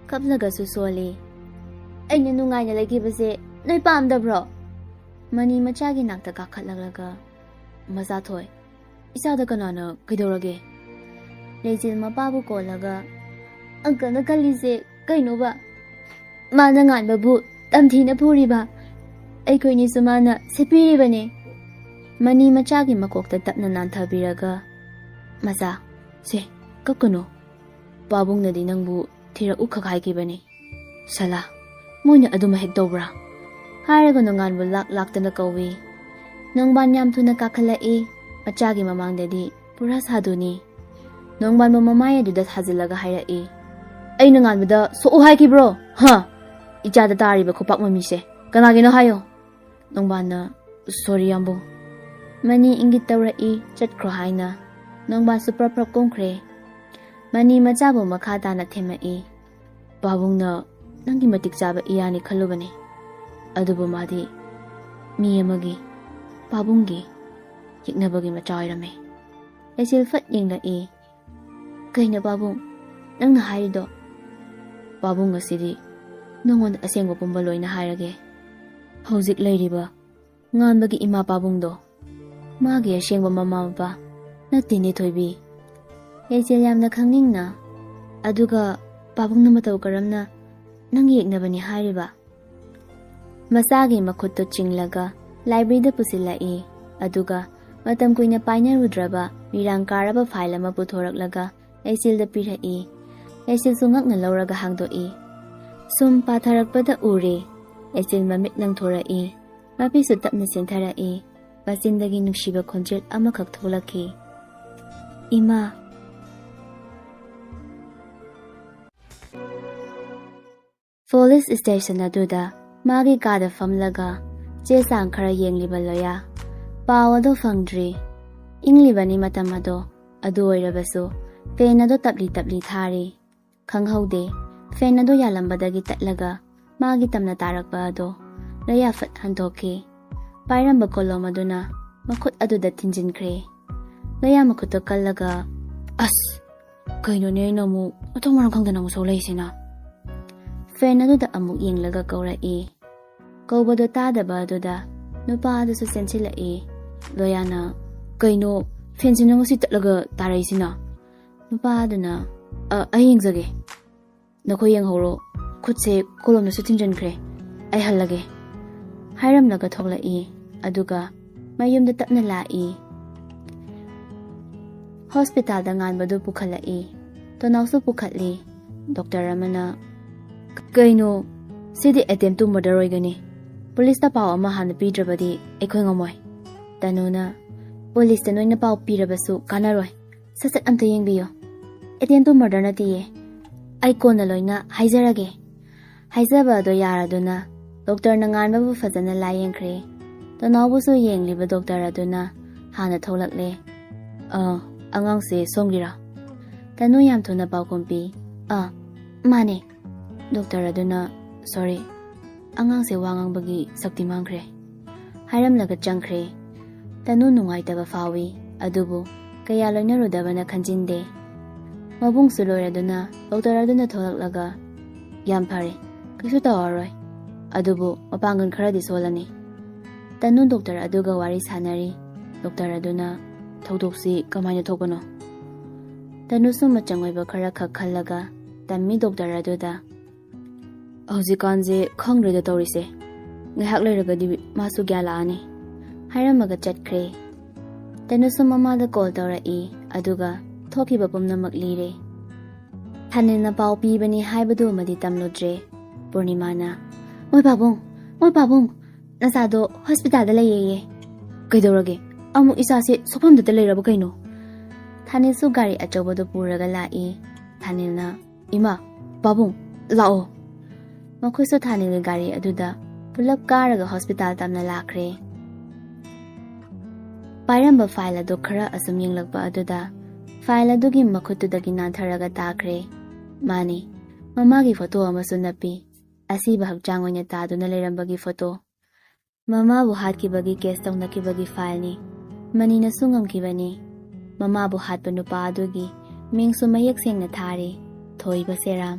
ꯀꯞꯂꯒꯁꯨ ꯁꯣꯜꯂꯤ꯫ ꯑꯩꯅ ꯅꯨꯡꯉꯥꯏꯅ ꯂꯩꯈꯤꯕꯁꯦ ꯅꯣꯏ ꯄꯥꯝꯗꯕ꯭ꯔꯣ? ꯃꯅꯤ ꯃꯆꯥꯒꯤ ꯅꯥꯛꯇ ꯀꯥꯈꯠꯂꯛꯂꯒ, "ꯃꯆꯥꯊꯣꯏ, ꯏꯆꯥꯗ ꯀꯅꯥꯅ ꯀꯩꯗꯧꯔꯒꯦ?" ꯂꯩꯆꯤꯜ ꯃꯄꯥꯕꯨ ꯀꯣꯜꯂꯒ, "ꯑꯪꯀꯜꯅ ꯈꯜꯂꯤꯁꯦ ꯀꯩꯅꯣꯕ? ꯃꯥꯅ ꯉꯥꯟꯕꯕꯨ ꯇꯝꯊꯤꯅ ꯐꯨꯔꯤꯕ? ꯑꯩꯈꯣꯏꯅꯤꯁꯨ ꯃꯥꯅ ꯁꯦꯠꯄꯤꯔꯤꯕꯅꯦ꯫" ꯃꯅꯤ ꯃꯆꯥꯒꯤ ꯃꯀꯣꯛꯇ ꯇꯞꯅ ꯅꯥꯟꯊꯕꯤꯔꯒ, "ꯃꯆꯥ, ꯁꯦ, ꯀꯞꯀꯅꯨ꯫ ꯄꯥꯕꯨꯡꯅꯗꯤ ꯅꯪꯕꯨ ꯊꯤꯔꯛꯎ ꯈꯛ ꯍꯥꯏꯈꯤꯕꯅꯤ꯫ ꯁꯂꯥ, ꯃꯣꯏꯅ ꯑꯗꯨꯃ ꯍꯦꯛ ꯇꯧꯕ꯭ꯔꯥ?" ꯍꯥꯏꯔꯒ ꯅꯣꯡꯉꯥꯟꯕꯨ ꯂꯥꯛ ꯂꯥꯛꯇꯅ ꯀꯧꯏ꯫ ꯅꯣꯡꯕꯥꯟ ꯌꯥꯝ ꯊꯨꯅ ꯀꯥꯈꯠꯂꯛꯏ꯫ ꯃꯆꯥꯒꯤ ꯃꯃꯥꯡꯗꯗꯤ ꯄꯨꯔꯥ ꯁꯥꯗꯨꯅꯤ꯫ ꯅꯣꯡꯕꯥꯟꯕꯨ ꯃꯃꯥꯏ ꯑꯗꯨꯗ ꯊꯥꯖꯤꯜꯂꯒ ꯍꯥꯏꯔꯛꯏ, "ꯑꯩꯅ ꯉꯥꯟꯕꯗ ꯁꯣꯛꯎ ꯍꯥꯏꯈꯤꯕ꯭ꯔꯣ? ꯍꯥ? ꯏꯆꯥꯗ ꯇꯥꯔꯤꯕ ꯈꯨꯄꯥꯛ ꯃꯃꯤꯁꯦ ꯀꯅꯥꯒꯤꯅꯣ ꯍꯥꯏꯌꯣ?" ꯅꯣꯡꯕꯥꯟꯅ, "ꯁꯣꯔꯤ ꯌꯥꯝꯕꯨꯡ꯫" ꯃꯅꯤ ꯏꯪꯒꯤꯠ ꯇꯧꯔꯛꯏ, ꯆꯠꯈ꯭ꯔꯣ ꯍꯥꯏꯅ꯫ ꯅꯣꯡꯕꯥꯟꯁꯨ ꯄ꯭ꯔꯞ ꯄ꯭ꯔꯞ ꯀꯨꯝꯈ꯭ꯔꯦ꯫ ꯃꯅꯤ ꯃꯆꯥꯕꯨ ꯃꯈꯥ ꯇꯥꯅ ꯊꯦꯝꯃꯛꯏ, "ꯄꯥꯕꯨꯡꯅ ꯅꯪꯒꯤ ꯃꯇꯤꯛ ꯆꯥꯕ ꯏꯌꯥꯅꯤ ꯈꯜꯂꯨꯕꯅꯤ꯫ ꯑꯗꯨꯕꯨ ꯃꯥꯗꯤ ꯃꯤ ꯑꯃꯒꯤ, ꯄꯥꯕꯨꯡꯒꯤ, ꯌꯦꯛꯅꯕꯒꯤ ꯃꯆꯥ ꯑꯣꯏꯔꯝꯃꯤ꯫" ꯂꯩꯆꯤꯜ ꯐꯠ ꯌꯦꯡꯂꯛꯏ꯫ "ꯀꯩꯅꯣ ꯄꯥꯕꯨꯡ, ꯅꯪꯅ ꯍꯥꯏꯔꯤꯗꯣ?" "ꯄꯥꯕꯨꯡ ꯑꯁꯤꯗꯤ ꯅꯉꯣꯟꯗ ꯑꯁꯦꯡꯕ ꯄꯨꯝꯕ ꯂꯣꯏꯅ ꯍꯥꯏꯔꯒꯦ꯫ ꯍꯧꯖꯤꯛ ꯂꯩꯔꯤꯕ ꯉꯥꯟꯕꯒꯤ ꯏꯃꯥ ꯄꯥꯕꯨꯡꯗꯣ, ꯃꯥꯒꯤ ꯑꯁꯦꯡꯕ ꯃꯃꯥ ꯃꯄꯥ ꯅꯠꯇꯦꯅꯦ ꯊꯣꯏꯕꯤ꯫" ꯂꯩꯆꯤꯜ ꯌꯥꯝꯅ ꯈꯪꯅꯤꯡꯅ, "ꯑꯗꯨꯒ ꯄꯥꯕꯨꯡꯅ ꯃꯇꯧ ꯀꯔꯝꯅ ꯅꯪ ꯌꯦꯛꯅꯕꯅꯤ ꯍꯥꯏꯔꯤꯕ?" ꯃꯆꯥꯒꯤ ꯃꯈꯨꯠꯇꯨ ꯆꯤꯡꯂꯒ ꯂꯥꯏꯕ꯭ꯔꯦꯔꯤꯗ ꯄꯨꯁꯤꯜꯂꯛꯏ꯫ ꯑꯗꯨꯒ ꯃꯇꯝ ꯀꯨꯏꯅ ꯄꯥꯏꯅꯔꯨꯗ꯭ꯔꯕ ꯃꯤꯔꯥꯡ ꯀꯥꯔꯕ ꯐꯥꯏꯜ ꯑꯃ ꯄꯨꯊꯣꯔꯛꯂꯒ ꯂꯩꯆꯤꯜꯗ ꯄꯤꯔꯛꯏ꯫ ꯂꯩꯆꯤꯜꯁꯨ ꯉꯛꯅ ꯂꯧꯔꯒ ꯍꯥꯡꯗꯣꯛꯏ꯫ ꯁꯨꯝ ꯄꯥꯊꯔꯛꯄꯗ ꯎꯔꯦ꯫ ꯂꯩꯆꯤꯜ ꯃꯃꯤꯠ ꯂꯪꯊꯣꯔꯛꯏ꯫ ꯃꯄꯤꯁꯨ ꯇꯞꯅ ꯆꯦꯟꯊꯔꯛꯏ꯫ ꯃꯆꯤꯟꯗꯒꯤ ꯅꯨꯡꯁꯤꯕ ꯈꯣꯟꯖꯦꯜ ꯑꯃꯈꯛ ꯊꯣꯛꯂꯛꯈꯤ, "ꯏꯃꯥ꯫" ꯄꯨꯂꯤꯁ ꯁ꯭ꯇꯦꯁꯟ ꯑꯗꯨꯗ ꯃꯥꯒꯤ ꯀꯥꯗ ꯐꯝꯂꯒ ꯆꯦ ꯆꯥꯡ ꯈꯔ ꯌꯦꯡꯂꯤꯕ ꯂꯣꯌꯥ꯫ ꯄꯥꯎ ꯑꯗꯨ ꯐꯪꯗ꯭ꯔꯤ꯫ ꯏꯪꯂꯤꯕꯅꯤ ꯃꯇꯝ ꯑꯗꯣ꯫ ꯑꯗꯨ ꯑꯣꯏꯔꯕꯁꯨ ꯐꯦꯟ ꯑꯗꯨ ꯇꯞꯂꯤ ꯇꯞꯂꯤ ꯊꯥꯔꯤ꯫ ꯈꯪꯍꯧꯗꯦ, ꯐꯦꯟ ꯑꯗꯨ ꯌꯥꯜꯂꯝꯕꯗꯒꯤ ꯇꯠꯂꯒ ꯃꯥꯒꯤ ꯇꯝꯅ ꯇꯥꯔꯛꯄ ꯑꯗꯣ ꯂꯣꯌꯥ ꯐꯠ ꯍꯟꯗꯣꯛꯈꯤ꯫ ꯄꯥꯏꯔꯝꯕ ꯀꯣꯂꯣꯝ ꯑꯗꯨꯅ ꯃꯈꯨꯠ ꯑꯗꯨꯗ ꯊꯤꯟꯖꯤꯟꯈ꯭ꯔꯦ꯫ ꯂꯣꯌꯥ ꯃꯈꯨꯠꯇꯨ ꯀꯜꯂꯒ, "ꯑꯁ! ꯀꯩꯅꯣꯅꯦ, ꯑꯩꯅ ꯑꯃꯨꯛ ꯃꯊꯣꯡ ꯃꯔꯝ ꯈꯪꯗꯅ ꯑꯃꯨꯛ ꯁꯣꯛꯂꯛꯏꯁꯤꯅ?" ꯐꯦꯟ ꯑꯗꯨꯗ ꯑꯃꯨꯛ ꯌꯦꯡꯂꯒ ꯀꯧꯔꯛꯏ꯫ ꯀꯧꯕꯗꯣ ꯇꯥꯗꯕ ꯑꯗꯨꯗ ꯅꯨꯄꯥ ꯑꯗꯨꯁꯨ ꯆꯦꯟꯁꯤꯜꯂꯛꯏ꯫ ꯂꯣꯌꯥꯅ, "ꯀꯩꯅꯣ, ꯐꯦꯟꯁꯤꯅ ꯉꯁꯤ ꯇꯠꯂꯒ ꯇꯥꯔꯛꯏꯁꯤꯅ?" ꯅꯨꯄꯥ ꯑꯗꯨꯅ, "ꯑ, ꯑꯩ ꯌꯦꯡꯖꯒꯦ꯫ ꯅꯈꯣꯏ ꯌꯦꯡꯍꯧꯔꯣ꯫ ꯈꯨꯠꯁꯦ ꯀꯣꯂꯣꯝꯗꯁꯨ ꯊꯤꯡꯖꯤꯟꯈ꯭ꯔꯦ꯫ ꯑꯩ ꯍꯜꯂꯒꯦ," ꯍꯥꯏꯔꯝꯂꯒ ꯊꯣꯛꯂꯛꯏ꯫ ꯑꯗꯨꯒ ꯃꯌꯨꯝꯗ ꯇꯞꯅ ꯂꯥꯛꯏ꯫ ꯍꯣꯁꯄꯤꯇꯥꯜꯗ ꯉꯥꯟꯕꯗꯨ ꯄꯨꯈꯠꯂꯛꯏ꯫ ꯇꯣꯅꯥꯎꯁꯨ ꯄꯨꯈꯠꯂꯤ꯫ ꯗꯣꯛꯇꯔ ꯑꯃꯅ, "ꯀꯩꯅꯣ, ꯁꯤꯗꯤ attempt to murder ꯑꯣꯏꯒꯅꯤ꯫ ꯄꯨꯂꯤꯁꯇ ꯄꯥꯎ ꯑꯃ ꯍꯥꯟꯅ ꯄꯤꯗ꯭ꯔꯕꯗꯤ ꯑꯩꯈꯣꯏ ꯉꯝꯃꯣꯏ꯫" ꯇꯅꯨꯅ, "ꯄꯨꯂꯤꯁꯇ ꯅꯣꯏꯅ ꯄꯥꯎ ꯄꯤꯔꯕꯁꯨ ꯀꯥꯟꯅꯔꯣꯏ꯫ ꯁꯠ ꯁꯠ ꯑꯝꯇ ꯌꯦꯡꯕꯤꯌꯨ꯫ Attempt to murder ꯅꯠꯇꯤꯌꯦ꯫ ꯑꯩ ꯀꯣꯟꯅ ꯂꯣꯏꯅ ꯍꯥꯏꯖꯔꯒꯦ꯫" ꯍꯥꯏꯖꯕ ꯑꯗꯣ ꯌꯥꯔꯗꯨꯅ ꯗꯣꯛꯇꯔꯅ ꯉꯥꯟꯕꯕꯨ ꯐꯖꯅ ꯂꯥꯌꯦꯡꯈ꯭ꯔꯦ꯫ ꯇꯣꯅꯥꯎꯕꯨꯁꯨ ꯌꯦꯡꯂꯤꯕ ꯗꯣꯛꯇꯔ ꯑꯗꯨꯅ ꯍꯥꯟꯅ ꯊꯣꯛꯂꯛꯂꯦ꯫ "ꯑ, ꯑꯉꯥꯡꯁꯦ ꯁꯣꯝꯒꯤꯔꯥ?" ꯇꯅꯨ ꯌꯥꯝ ꯊꯨꯅ ꯄꯥꯎꯈꯨꯝ ꯄꯤ꯫ "ꯑ, ꯃꯥꯅꯦ꯫" ꯗꯣꯛꯇꯔ ꯑꯗꯨꯅ, "Sorry, ꯑꯉꯥꯡꯁꯦ ꯋꯥ ꯉꯥꯡꯕꯒꯤ ꯁꯛꯇꯤ ꯃꯥꯡꯈ꯭ꯔꯦ," ꯍꯥꯏꯔꯝꯂꯒ ꯆꯪꯈ꯭ꯔꯦ꯫ ꯇꯅꯨ ꯅꯨꯡꯉꯥꯏꯇꯕ ꯐꯥꯎꯏ, ꯑꯗꯨꯕꯨ ꯀꯌꯥ ꯂꯣꯏꯅꯔꯨꯗꯕꯅ ꯈꯟꯖꯤꯟꯗꯦ꯫ ꯃꯕꯨꯡꯁꯨ ꯂꯣꯏꯔꯗꯨꯅ ꯗꯣꯛꯇꯔ ꯑꯗꯨꯅ ꯊꯣꯛꯂꯛꯂꯒ, "ꯌꯥꯝ ꯐꯔꯦ, ꯀꯩꯁꯨ ꯇꯧꯔꯔꯣꯏ, ꯑꯗꯨꯕꯨ ꯃꯄꯥꯡꯒꯜ ꯈꯔꯗꯤ ꯁꯣꯜꯂꯅꯤ꯫" ꯇꯅꯨ ꯗꯣꯛꯇꯔ ꯑꯗꯨꯒ ꯋꯥꯔꯤ ꯁꯥꯟꯅꯔꯤ꯫ ꯗꯣꯛꯇꯔ ꯑꯗꯨꯅ, "ꯊꯧꯗꯣꯛꯁꯤ ꯀꯃꯥꯏꯅ ꯊꯣꯛꯄꯅꯣ?" ꯇꯅꯨꯁꯨ ꯃꯆꯪ ꯑꯣꯏꯕ ꯈꯔ ꯈꯛ ꯈꯜꯂꯒ ꯇꯝꯃꯤ ꯗꯣꯛꯇꯔ ꯑꯗꯨꯗ, "ꯍꯧꯖꯤꯛꯀꯥꯟꯁꯦ ꯈꯪꯗ꯭ꯔꯦꯗ ꯇꯧꯔꯤꯁꯦ꯫ ꯉꯥꯏꯍꯥꯛ ꯂꯩꯔꯒꯗꯤ ꯃꯥꯁꯨ ꯒ꯭ꯌꯥꯟ ꯂꯥꯛꯑꯅꯤ," ꯍꯥꯏꯔꯝꯃꯒ ꯆꯠꯈ꯭ꯔꯦ꯫ ꯇꯅꯨꯁꯨ ꯃꯃꯥꯗ ꯀꯣꯜ ꯇꯧꯔꯛꯏ, ꯑꯗꯨꯒ ꯊꯣꯛꯈꯤꯕ ꯄꯨꯝꯅꯃꯛ ꯂꯤꯔꯦ꯫ ꯊꯥꯅꯤꯜꯅ ꯄꯥꯎ ꯄꯤꯕꯅꯤ ꯍꯥꯏꯕꯗꯨꯃꯗꯤ ꯇꯝꯂꯨꯗ꯭ꯔꯦ꯫ ꯄꯨꯔꯅꯤꯃꯥꯅ, "ꯃꯣꯏ ꯄꯥꯕꯨꯡ, ꯃꯣꯏ ꯄꯥꯕꯨꯡ, ꯅꯆꯥꯗꯣ ꯍꯣꯁꯄꯤꯇꯥꯜꯗ ꯂꯩꯌꯦꯌꯦ꯫" "ꯀꯩꯗꯧꯔꯒꯦ? ꯑꯃꯨꯛ ꯏꯆꯥꯁꯦ ꯁꯣꯛꯐꯝꯗꯇ ꯂꯩꯔꯕ ꯀꯩꯅꯣ?" ꯊꯥꯅꯤꯜꯁꯨ ꯒꯥꯔꯤ ꯑꯆꯧꯕꯗꯨ ꯄꯨꯔꯒ ꯂꯥꯛꯏ꯫ ꯊꯥꯅꯤꯜꯅ, "ꯏꯃꯥ, ꯄꯥꯕꯨꯡ, ꯂꯥꯛꯑꯣ꯫" ꯃꯈꯣꯏꯁꯨ ꯊꯥꯅꯤꯜꯒꯤ ꯒꯥꯔꯤ ꯑꯗꯨꯗ ꯄꯨꯂꯞ ꯀꯥꯔꯒ ꯍꯣꯁꯄꯤꯇꯥꯜ ꯇꯝꯅ ꯂꯥꯛꯈ꯭ꯔꯦ꯫ ꯄꯥꯏꯔꯝꯕ ꯐꯥꯏꯜ ꯑꯗꯨ ꯈꯔ ꯑꯁꯨꯝ ꯌꯦꯡꯂꯛꯄ ꯑꯗꯨꯗ ꯐꯥꯏꯜ ꯑꯗꯨꯒꯤ ꯃꯈꯨꯠꯇꯨꯗꯒꯤ ꯅꯥꯟꯊꯔꯒ ꯇꯥꯈ꯭ꯔꯦ꯫ ꯃꯥꯅꯤ, ꯃꯃꯥꯒꯤ ꯐꯣꯇꯣ ꯑꯃꯁꯨ ꯅꯞꯄꯤ꯫ ꯑꯁꯤꯕ ꯍꯛꯆꯥꯡ ꯑꯣꯏꯅ ꯇꯥꯗꯨꯅ ꯂꯩꯔꯝꯕꯒꯤ ꯐꯣꯇꯣ꯫ ꯃꯃꯥꯕꯨ ꯍꯥꯠꯈꯤꯕꯒꯤ ꯀꯦꯁ ꯇꯧꯅꯈꯤꯕꯒꯤ ꯐꯥꯏꯜꯅꯤ꯫ ꯃꯅꯤꯅꯁꯨ ꯉꯝꯈꯤꯕꯅꯤ꯫ ꯃꯃꯥꯕꯨ ꯍꯥꯠꯄ ꯅꯨꯄꯥ ꯑꯗꯨꯒꯤ ꯃꯤꯡꯁꯨ ꯃꯌꯦꯛ ꯁꯦꯡꯅ ꯊꯥꯔꯤ, ꯊꯣꯏꯕ ꯁꯦꯔꯥꯝ꯫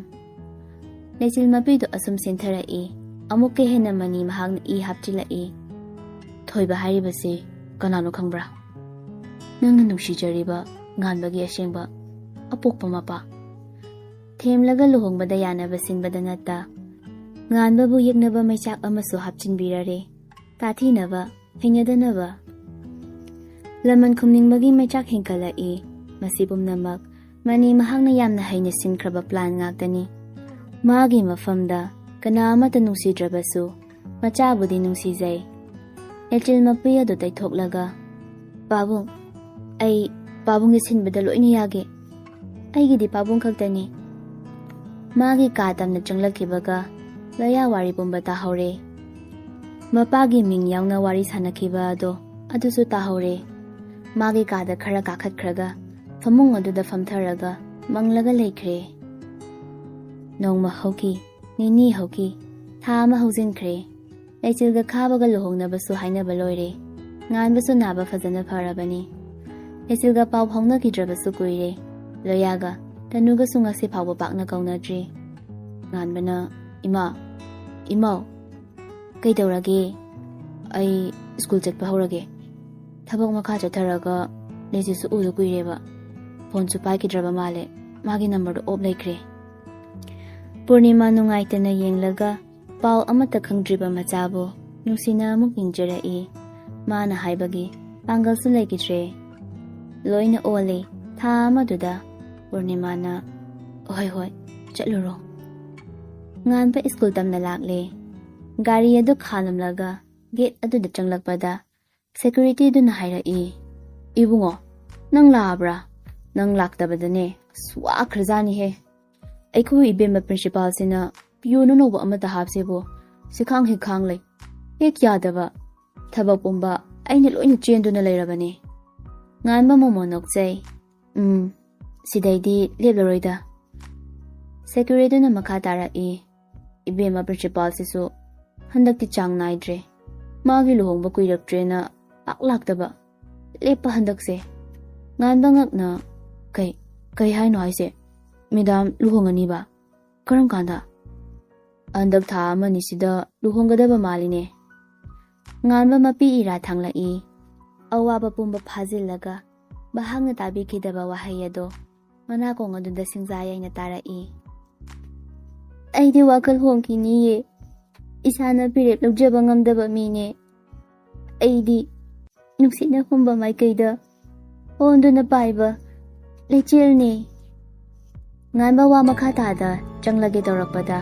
ꯂꯩꯆꯤꯜ ꯃꯄꯤꯗꯨ ꯑꯁꯨꯝ ꯁꯤꯟꯊꯔꯛꯏ꯫ ꯑꯃꯨꯛꯀ ꯍꯦꯟꯅ ꯃꯅꯤ ꯃꯍꯥꯛꯅ ꯏ ꯍꯥꯞꯆꯤꯜꯂꯛꯏ꯫ "ꯊꯣꯏꯕ ꯍꯥꯏꯔꯤꯕꯁꯤ ꯀꯅꯥꯅꯣ ꯈꯪꯕ꯭ꯔꯥ? ꯅꯪꯅ ꯅꯨꯡꯁꯤꯖꯔꯤꯕ ꯉꯥꯟꯕꯒꯤ ꯑꯁꯦꯡꯕ ꯑꯄꯣꯛꯄ ꯃꯄꯥ꯫ ꯊꯦꯝꯂꯒ ꯂꯨꯍꯣꯡꯕꯗ ꯌꯥꯅꯕ ꯁꯤꯟꯕꯗ ꯅꯠꯇ, ꯉꯥꯟꯕꯕꯨ ꯌꯦꯛꯅꯕ ꯃꯩꯆꯥꯛ ꯑꯃꯁꯨ ꯍꯥꯞꯆꯤꯟꯕꯤꯔꯔꯦ, ꯇꯥꯊꯤꯅꯕ, ꯍꯩꯅꯗꯅꯕ"꯫ ꯂꯃꯟ ꯈꯨꯝꯅꯤꯡꯕꯒꯤ ꯃꯩꯆꯥꯛ ꯍꯦꯟꯒꯠꯂꯛꯏ꯫ ꯃꯁꯤ ꯄꯨꯝꯅꯃꯛ ꯃꯅꯤ ꯃꯍꯥꯛꯅ ꯌꯥꯝꯅ ꯍꯩꯅ ꯁꯤꯟꯈ꯭ꯔꯕ ꯄ꯭ꯂꯥꯟ ꯉꯥꯛꯇꯅꯤ꯫ ꯃꯥꯒꯤ ꯃꯐꯝꯗ ꯀꯅꯥ ꯑꯃꯠꯇ ꯅꯨꯡꯁꯤꯗ꯭ꯔꯕꯁꯨ, ꯃꯆꯥꯕꯨꯗꯤ ꯅꯨꯡꯁꯤꯖꯩ꯫ ꯂꯩꯆꯤꯜ ꯃꯄꯤ ꯑꯗꯨ ꯇꯩꯊꯣꯛꯂꯒ, "ꯄꯥꯕꯨꯡ, ꯑꯩ ꯄꯥꯕꯨꯡꯒꯤ ꯁꯤꯟꯕꯗ ꯂꯣꯏꯅ ꯌꯥꯒꯦ꯫ ꯑꯩꯒꯤꯗꯤ ꯄꯥꯕꯨꯡ ꯈꯛꯇꯅꯤ"꯫ ꯃꯥꯒꯤ ꯀꯥ ꯇꯝꯅ ꯆꯪꯂꯛꯈꯤꯕꯒ ꯂꯣꯌꯥ ꯋꯥꯔꯤ ꯄꯨꯝꯕ ꯇꯥꯍꯧꯔꯦ꯫ ꯃꯄꯥꯒꯤ ꯃꯤꯡ ꯌꯥꯎꯅ ꯋꯥꯔꯤ ꯁꯥꯟꯅꯈꯤꯕ ꯑꯗꯣ, ꯑꯗꯨꯁꯨ ꯇꯥꯍꯧꯔꯦ꯫ ꯃꯥꯒꯤ ꯀꯥꯗ ꯈꯔ ꯀꯥꯈꯠꯈ꯭ꯔꯒ ꯐꯃꯨꯡ ꯑꯗꯨꯗ ꯐꯝꯊꯔꯒ ꯃꯪꯂꯒ ꯂꯩꯈ꯭ꯔꯦ꯫ ꯅꯣꯡꯃ ꯍꯧꯈꯤ, ꯅꯤꯅꯤ ꯍꯧꯈꯤ, ꯊꯥ ꯑꯃ ꯍꯧꯖꯤꯟꯈ꯭ꯔꯦ꯫ ꯂꯩꯆꯤꯜꯒ ꯈꯥꯕꯒ ꯂꯨꯍꯣꯡꯅꯕꯁꯨ ꯍꯥꯏꯅꯕ ꯂꯣꯏꯔꯦ꯫ ꯉꯥꯟꯕꯁꯨ ꯅꯥꯕ ꯐꯖꯅ ꯐꯔꯕꯅꯤ꯫ ꯂꯩꯆꯤꯜꯒ ꯄꯥꯎ ꯐꯥꯎꯅꯈꯤꯗ꯭ꯔꯕꯁꯨ ꯀꯨꯏꯔꯦ꯫ ꯂꯣꯌꯥꯒ ꯇꯅꯨꯒꯁꯨ ꯉꯁꯤ ꯐꯥꯎꯕ ꯄꯥꯛꯅ ꯀꯧꯅꯗ꯭ꯔꯤ꯫ ꯉꯥꯟꯕꯅ, "ꯏꯃꯥ, ꯏꯃꯥꯎ, ꯀꯩꯗꯧꯔꯒꯦ?" "ꯑꯩ ꯁ꯭ꯀꯨꯜ ꯆꯠꯄ ꯍꯧꯔꯒꯦ꯫ ꯊꯕꯛ ꯃꯈꯥ ꯆꯠꯊꯔꯒ ꯂꯩꯆꯤꯜꯁꯨ ꯎꯗ ꯀꯨꯏꯔꯦꯕ꯫ ꯐꯣꯟꯁꯨ ꯄꯥꯏꯈꯤꯗ꯭ꯔꯕ ꯃꯥꯜꯂꯦ꯫ ꯃꯥꯒꯤ ꯅꯝꯕꯔꯗꯣ ꯑꯣꯐ ꯂꯩꯈ꯭ꯔꯦ"꯫ ꯄꯨꯔꯅꯤꯃꯥ ꯅꯨꯡꯉꯥꯏꯇꯅ ꯌꯦꯡꯂꯒ ꯄꯥꯎ ꯑꯃꯠꯇ ꯈꯪꯗ꯭ꯔꯤꯕ ꯃꯆꯥꯕꯨ ꯅꯨꯡꯁꯤꯅ ꯑꯃꯨꯛ ꯌꯦꯡꯖꯔꯛꯏ꯫ ꯃꯥꯅ ꯍꯥꯏꯕꯒꯤ ꯄꯥꯡꯒꯜꯁꯨ ꯂꯩꯈꯤꯗ꯭ꯔꯦ꯫ ꯂꯣꯏꯅ ꯑꯣꯜꯂꯦ꯫ ꯊꯥ ꯑꯃꯗꯨꯗ ꯄꯨꯔꯅꯤꯃꯥꯅ, "ꯍꯣꯏ, ꯍꯣꯏ, ꯆꯠꯂꯨꯔꯣ"꯫ ꯉꯥꯟꯕ ꯁ꯭ꯀꯨꯜ ꯇꯝꯅ ꯂꯥꯛꯂꯦ꯫ ꯒꯥꯔꯤ ꯑꯗꯨ ꯈꯥꯝꯂꯝꯂꯒ ꯒꯦꯠ ꯑꯗꯨꯗ ꯆꯪꯂꯛꯄꯗ ꯁꯦꯀ꯭ꯌꯨꯔꯤꯇꯤꯗꯨꯅ ꯍꯥꯏꯔꯛꯏ, "ꯏꯕꯨꯡꯉꯣ, ꯅꯪ ꯂꯥꯛꯑꯕ꯭ꯔꯥ? ꯅꯪ ꯂꯥꯛꯇꯕꯗꯅꯦ ꯑꯁ ꯋꯥꯈ꯭ꯔꯖꯥꯠꯅꯤꯍꯦ꯫ ꯑꯩꯈꯣꯏ ꯏꯕꯦꯝꯃ ꯄ꯭ꯔꯤꯟꯁꯤꯄꯥꯜꯁꯤꯅ ꯄꯤꯌꯣꯟ ꯑꯅꯧꯕ ꯑꯃꯠꯇ ꯍꯥꯞꯁꯦꯕꯨ ꯁꯤꯈꯥꯡ ꯍꯦꯛ ꯈꯥꯡ ꯂꯩ꯫ ꯍꯦꯛ ꯌꯥꯗꯕ꯫ ꯊꯕꯛ ꯄꯨꯝꯕ ꯑꯩꯅ ꯂꯣꯏꯅ ꯆꯦꯟꯗꯨꯅ ꯂꯩꯔꯕꯅꯤ"꯫ ꯉꯥꯟꯕ ꯃꯣꯃꯣꯟ ꯅꯣꯛꯆꯩ꯫ "ꯎꯝ, ꯁꯤꯗꯩꯗꯤ ꯂꯦꯞꯂꯔꯣꯏꯗ"꯫ ꯁꯦꯀ꯭ꯌꯨꯔꯤꯇꯤꯗꯨꯅ ꯃꯈꯥ ꯇꯥꯔꯛꯏ, "ꯏꯕꯦꯝꯃ ꯄ꯭ꯔꯤꯟꯁꯤꯄꯥꯜꯁꯤꯁꯨ ꯍꯟꯗꯛꯇꯤ ꯆꯥꯡ ꯅꯥꯏꯗ꯭ꯔꯦ꯫ ꯃꯥꯒꯤ ꯂꯨꯍꯣꯡꯕ ꯀꯨꯏꯔꯛꯇ꯭ꯔꯦꯅ ꯄꯥꯛ ꯂꯥꯛꯇꯕ꯫ ꯂꯦꯞꯄ ꯍꯟꯗꯛꯁꯦ"꯫ ꯉꯥꯟꯕ ꯉꯛꯅ, "ꯀꯩ, ꯀꯩ ꯍꯥꯏꯅꯣ ꯍꯥꯏꯁꯦ? ꯃꯦꯗꯥꯝ ꯂꯨꯍꯣꯡꯉꯅꯤꯕ? ꯀꯔꯝ ꯀꯥꯟꯗ?" "ꯍꯟꯗꯛ ꯊꯥ ꯑꯃꯅꯤꯁꯤꯗ ꯂꯨꯍꯣꯡꯒꯗꯕ ꯃꯥꯜꯂꯤꯅꯦ꯫" ꯉꯥꯟꯕ ꯃꯄꯤ ꯏꯔꯥ ꯊꯥꯡꯂꯛꯏ꯫ ꯑꯋꯥꯕ ꯄꯨꯝꯕ ꯐꯥꯖꯤꯜꯂꯒ ꯃꯍꯥꯛꯅ ꯇꯥꯕꯤꯈꯤꯗꯕ ꯋꯥꯍꯩ ꯑꯗꯣ ꯃꯅꯥꯀꯣꯡ ꯑꯗꯨꯗ ꯁꯤꯡꯖꯥ ꯌꯩꯅ ꯇꯥꯔꯛꯏ꯫ "ꯑꯩꯗꯤ ꯋꯥꯈꯜ ꯍꯣꯡꯈꯤꯅꯤꯌꯦ꯫ ꯏꯁꯥꯅ ꯐꯤꯔꯦꯞ ꯂꯧꯖꯕ ꯉꯝꯗꯕ ꯃꯤꯅꯦ꯫ ꯑꯩꯗꯤ ꯅꯨꯡꯁꯤꯠꯅ ꯍꯨꯝꯕ ꯃꯥꯏꯀꯩꯗ ꯑꯣꯟꯗꯨꯅ ꯄꯥꯏꯕ ꯂꯩꯆꯤꯜꯅꯤ꯫" ꯉꯥꯟꯕ ꯋꯥ ꯃꯈꯥ ꯇꯥꯗ ꯆꯪꯂꯒꯦ ꯇꯧꯔꯛꯄꯗ,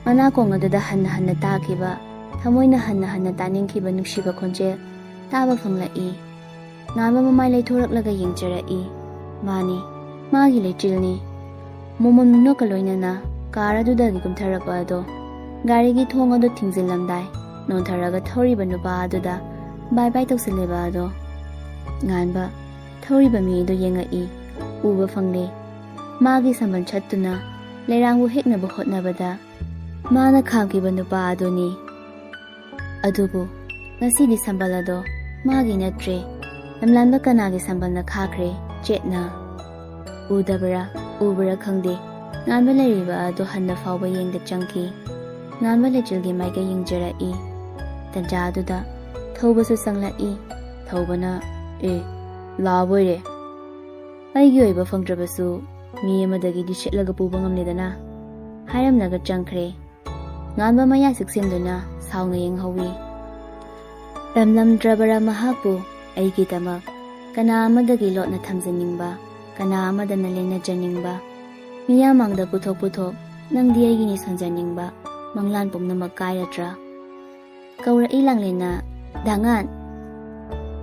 ꯃꯅꯥꯀꯣꯡ ꯑꯗꯨꯗ ꯍꯟꯅ ꯍꯟꯅ ꯇꯥꯈꯤꯕ, ꯊꯃꯣꯏꯅ ꯍꯟꯅ ꯍꯟꯅ ꯇꯥꯅꯤꯡꯈꯤꯕ ꯅꯨꯡꯁꯤꯕ ꯈꯣꯟꯖꯦꯜ ꯇꯥꯕ ꯐꯪꯂꯛꯏ꯫ ꯉꯥꯟꯕ ꯃꯃꯥꯏ ꯂꯩꯊꯣꯔꯛꯂꯒ ꯌꯦꯡꯖꯔꯛꯏ꯫ ꯃꯥꯅꯤ, ꯃꯥꯒꯤ ꯂꯩꯆꯤꯜꯅꯤ꯫ ꯃꯣꯃꯣꯟ ꯃꯤꯅꯣꯛꯀ ꯂꯣꯏꯅꯅ ꯀꯥꯔ ꯑꯗꯨꯗꯒꯤ ꯀꯨꯝꯊꯔꯛꯄ ꯑꯗꯣ, ꯒꯥꯔꯤꯒꯤ ꯊꯣꯡ ꯑꯗꯨ ꯊꯤꯡꯖꯤꯜꯂꯝꯗꯥꯏ ꯅꯣꯟꯊꯔꯒ ꯊꯧꯔꯤꯕ ꯅꯨꯄꯥ ꯑꯗꯨꯗ ꯕꯥꯏ ꯕꯥꯏ ꯇꯧꯁꯤꯜꯂꯦꯕ ꯑꯗꯣ꯫ ꯉꯥꯟꯕ ꯊꯧꯔꯤꯕ ꯃꯤ ꯑꯗꯨ ꯌꯦꯡꯉꯛꯏ꯫ ꯎꯕ ꯐꯪꯂꯦ꯫ ꯃꯥꯒꯤ ꯁꯝꯕꯜ ꯁꯠꯇꯨꯅ ꯂꯩꯔꯥꯡꯕꯨ ꯍꯦꯛꯅꯕ ꯍꯣꯠꯅꯕꯗ ꯃꯥꯅ ꯈꯥꯝꯈꯤꯕ ꯅꯨꯄꯥ ꯑꯗꯨꯅꯤ꯫ ꯑꯗꯨꯕꯨ ꯉꯁꯤꯗꯤ ꯁꯝꯕꯜ ꯑꯗꯣ ꯃꯥꯒꯤ ꯅꯠꯇ꯭ꯔꯦ꯫ ꯂꯝꯂꯥꯟꯕ ꯀꯅꯥꯒꯤ ꯁꯝꯕꯜꯅ ꯈꯥꯈ꯭ꯔꯦ ꯆꯦꯠꯅ꯫ ꯎꯗꯕ꯭ꯔꯥ, ꯎꯕ꯭ꯔꯥ ꯈꯪꯗꯦ, ꯉꯥꯟꯕ ꯂꯩꯔꯤꯕ ꯑꯗꯣ ꯍꯟꯅ ꯐꯥꯎꯕ ꯌꯦꯡꯗ ꯆꯪꯈꯤ꯫ ꯉꯥꯟꯕ ꯂꯩꯆꯤꯜꯒꯤ ꯃꯥꯏꯀꯩ ꯌꯦꯡꯖꯔꯛꯏ꯫ ꯇꯟꯖꯥ ꯑꯗꯨꯗ ꯊꯧꯕꯁꯨ ꯆꯪꯂꯛꯏ꯫ ꯊꯧꯕꯅ, "ꯑꯦ, ꯂꯥꯛꯑꯕꯣꯏꯔꯦ꯫ ꯑꯩꯒꯤ ꯑꯣꯏꯕ ꯐꯪꯗ꯭ꯔꯕꯁꯨ ꯃꯤ ꯑꯃꯗꯒꯤꯗꯤ ꯁꯦꯠꯂꯒ ꯄꯨꯕ ꯉꯝꯂꯦꯗꯅ," ꯍꯥꯏꯔꯝꯂꯒ ꯆꯪꯈ꯭ꯔꯦ꯫ ꯉꯥꯟꯕ ꯃꯌꯥ ꯆꯤꯛꯁꯤꯟꯗꯨꯅ ꯁꯥꯎꯅ ꯌꯦꯡꯍꯧꯏ꯫ ꯇꯝꯂꯝꯗ꯭ꯔꯕꯔꯥ ꯃꯍꯥꯛꯄꯨ ꯑꯩꯒꯤꯗꯃꯛ ꯀꯅꯥ ꯑꯃꯗꯒꯤ ꯂꯣꯠꯅ ꯊꯝꯖꯅꯤꯡꯕ, ꯀꯅꯥ ꯑꯃꯗꯅ ꯂꯦꯟꯅꯖꯅꯤꯡꯕ? ꯃꯤꯌꯥꯝ ꯃꯥꯡꯗ ꯄꯨꯊꯣꯛ ꯄꯨꯊꯣꯛ ꯅꯪꯗꯤ ꯑꯩꯒꯤꯅꯤ ꯁꯣꯟꯖꯅꯤꯡꯕ ꯃꯪꯂꯥꯟ ꯄꯨꯝꯅꯃꯛ ꯀꯥꯏꯔꯗ꯭ꯔꯥ? ꯀꯧꯔꯛꯏ ꯂꯥꯡꯂꯦꯟꯅ, "ꯗꯥꯉꯥꯟ!"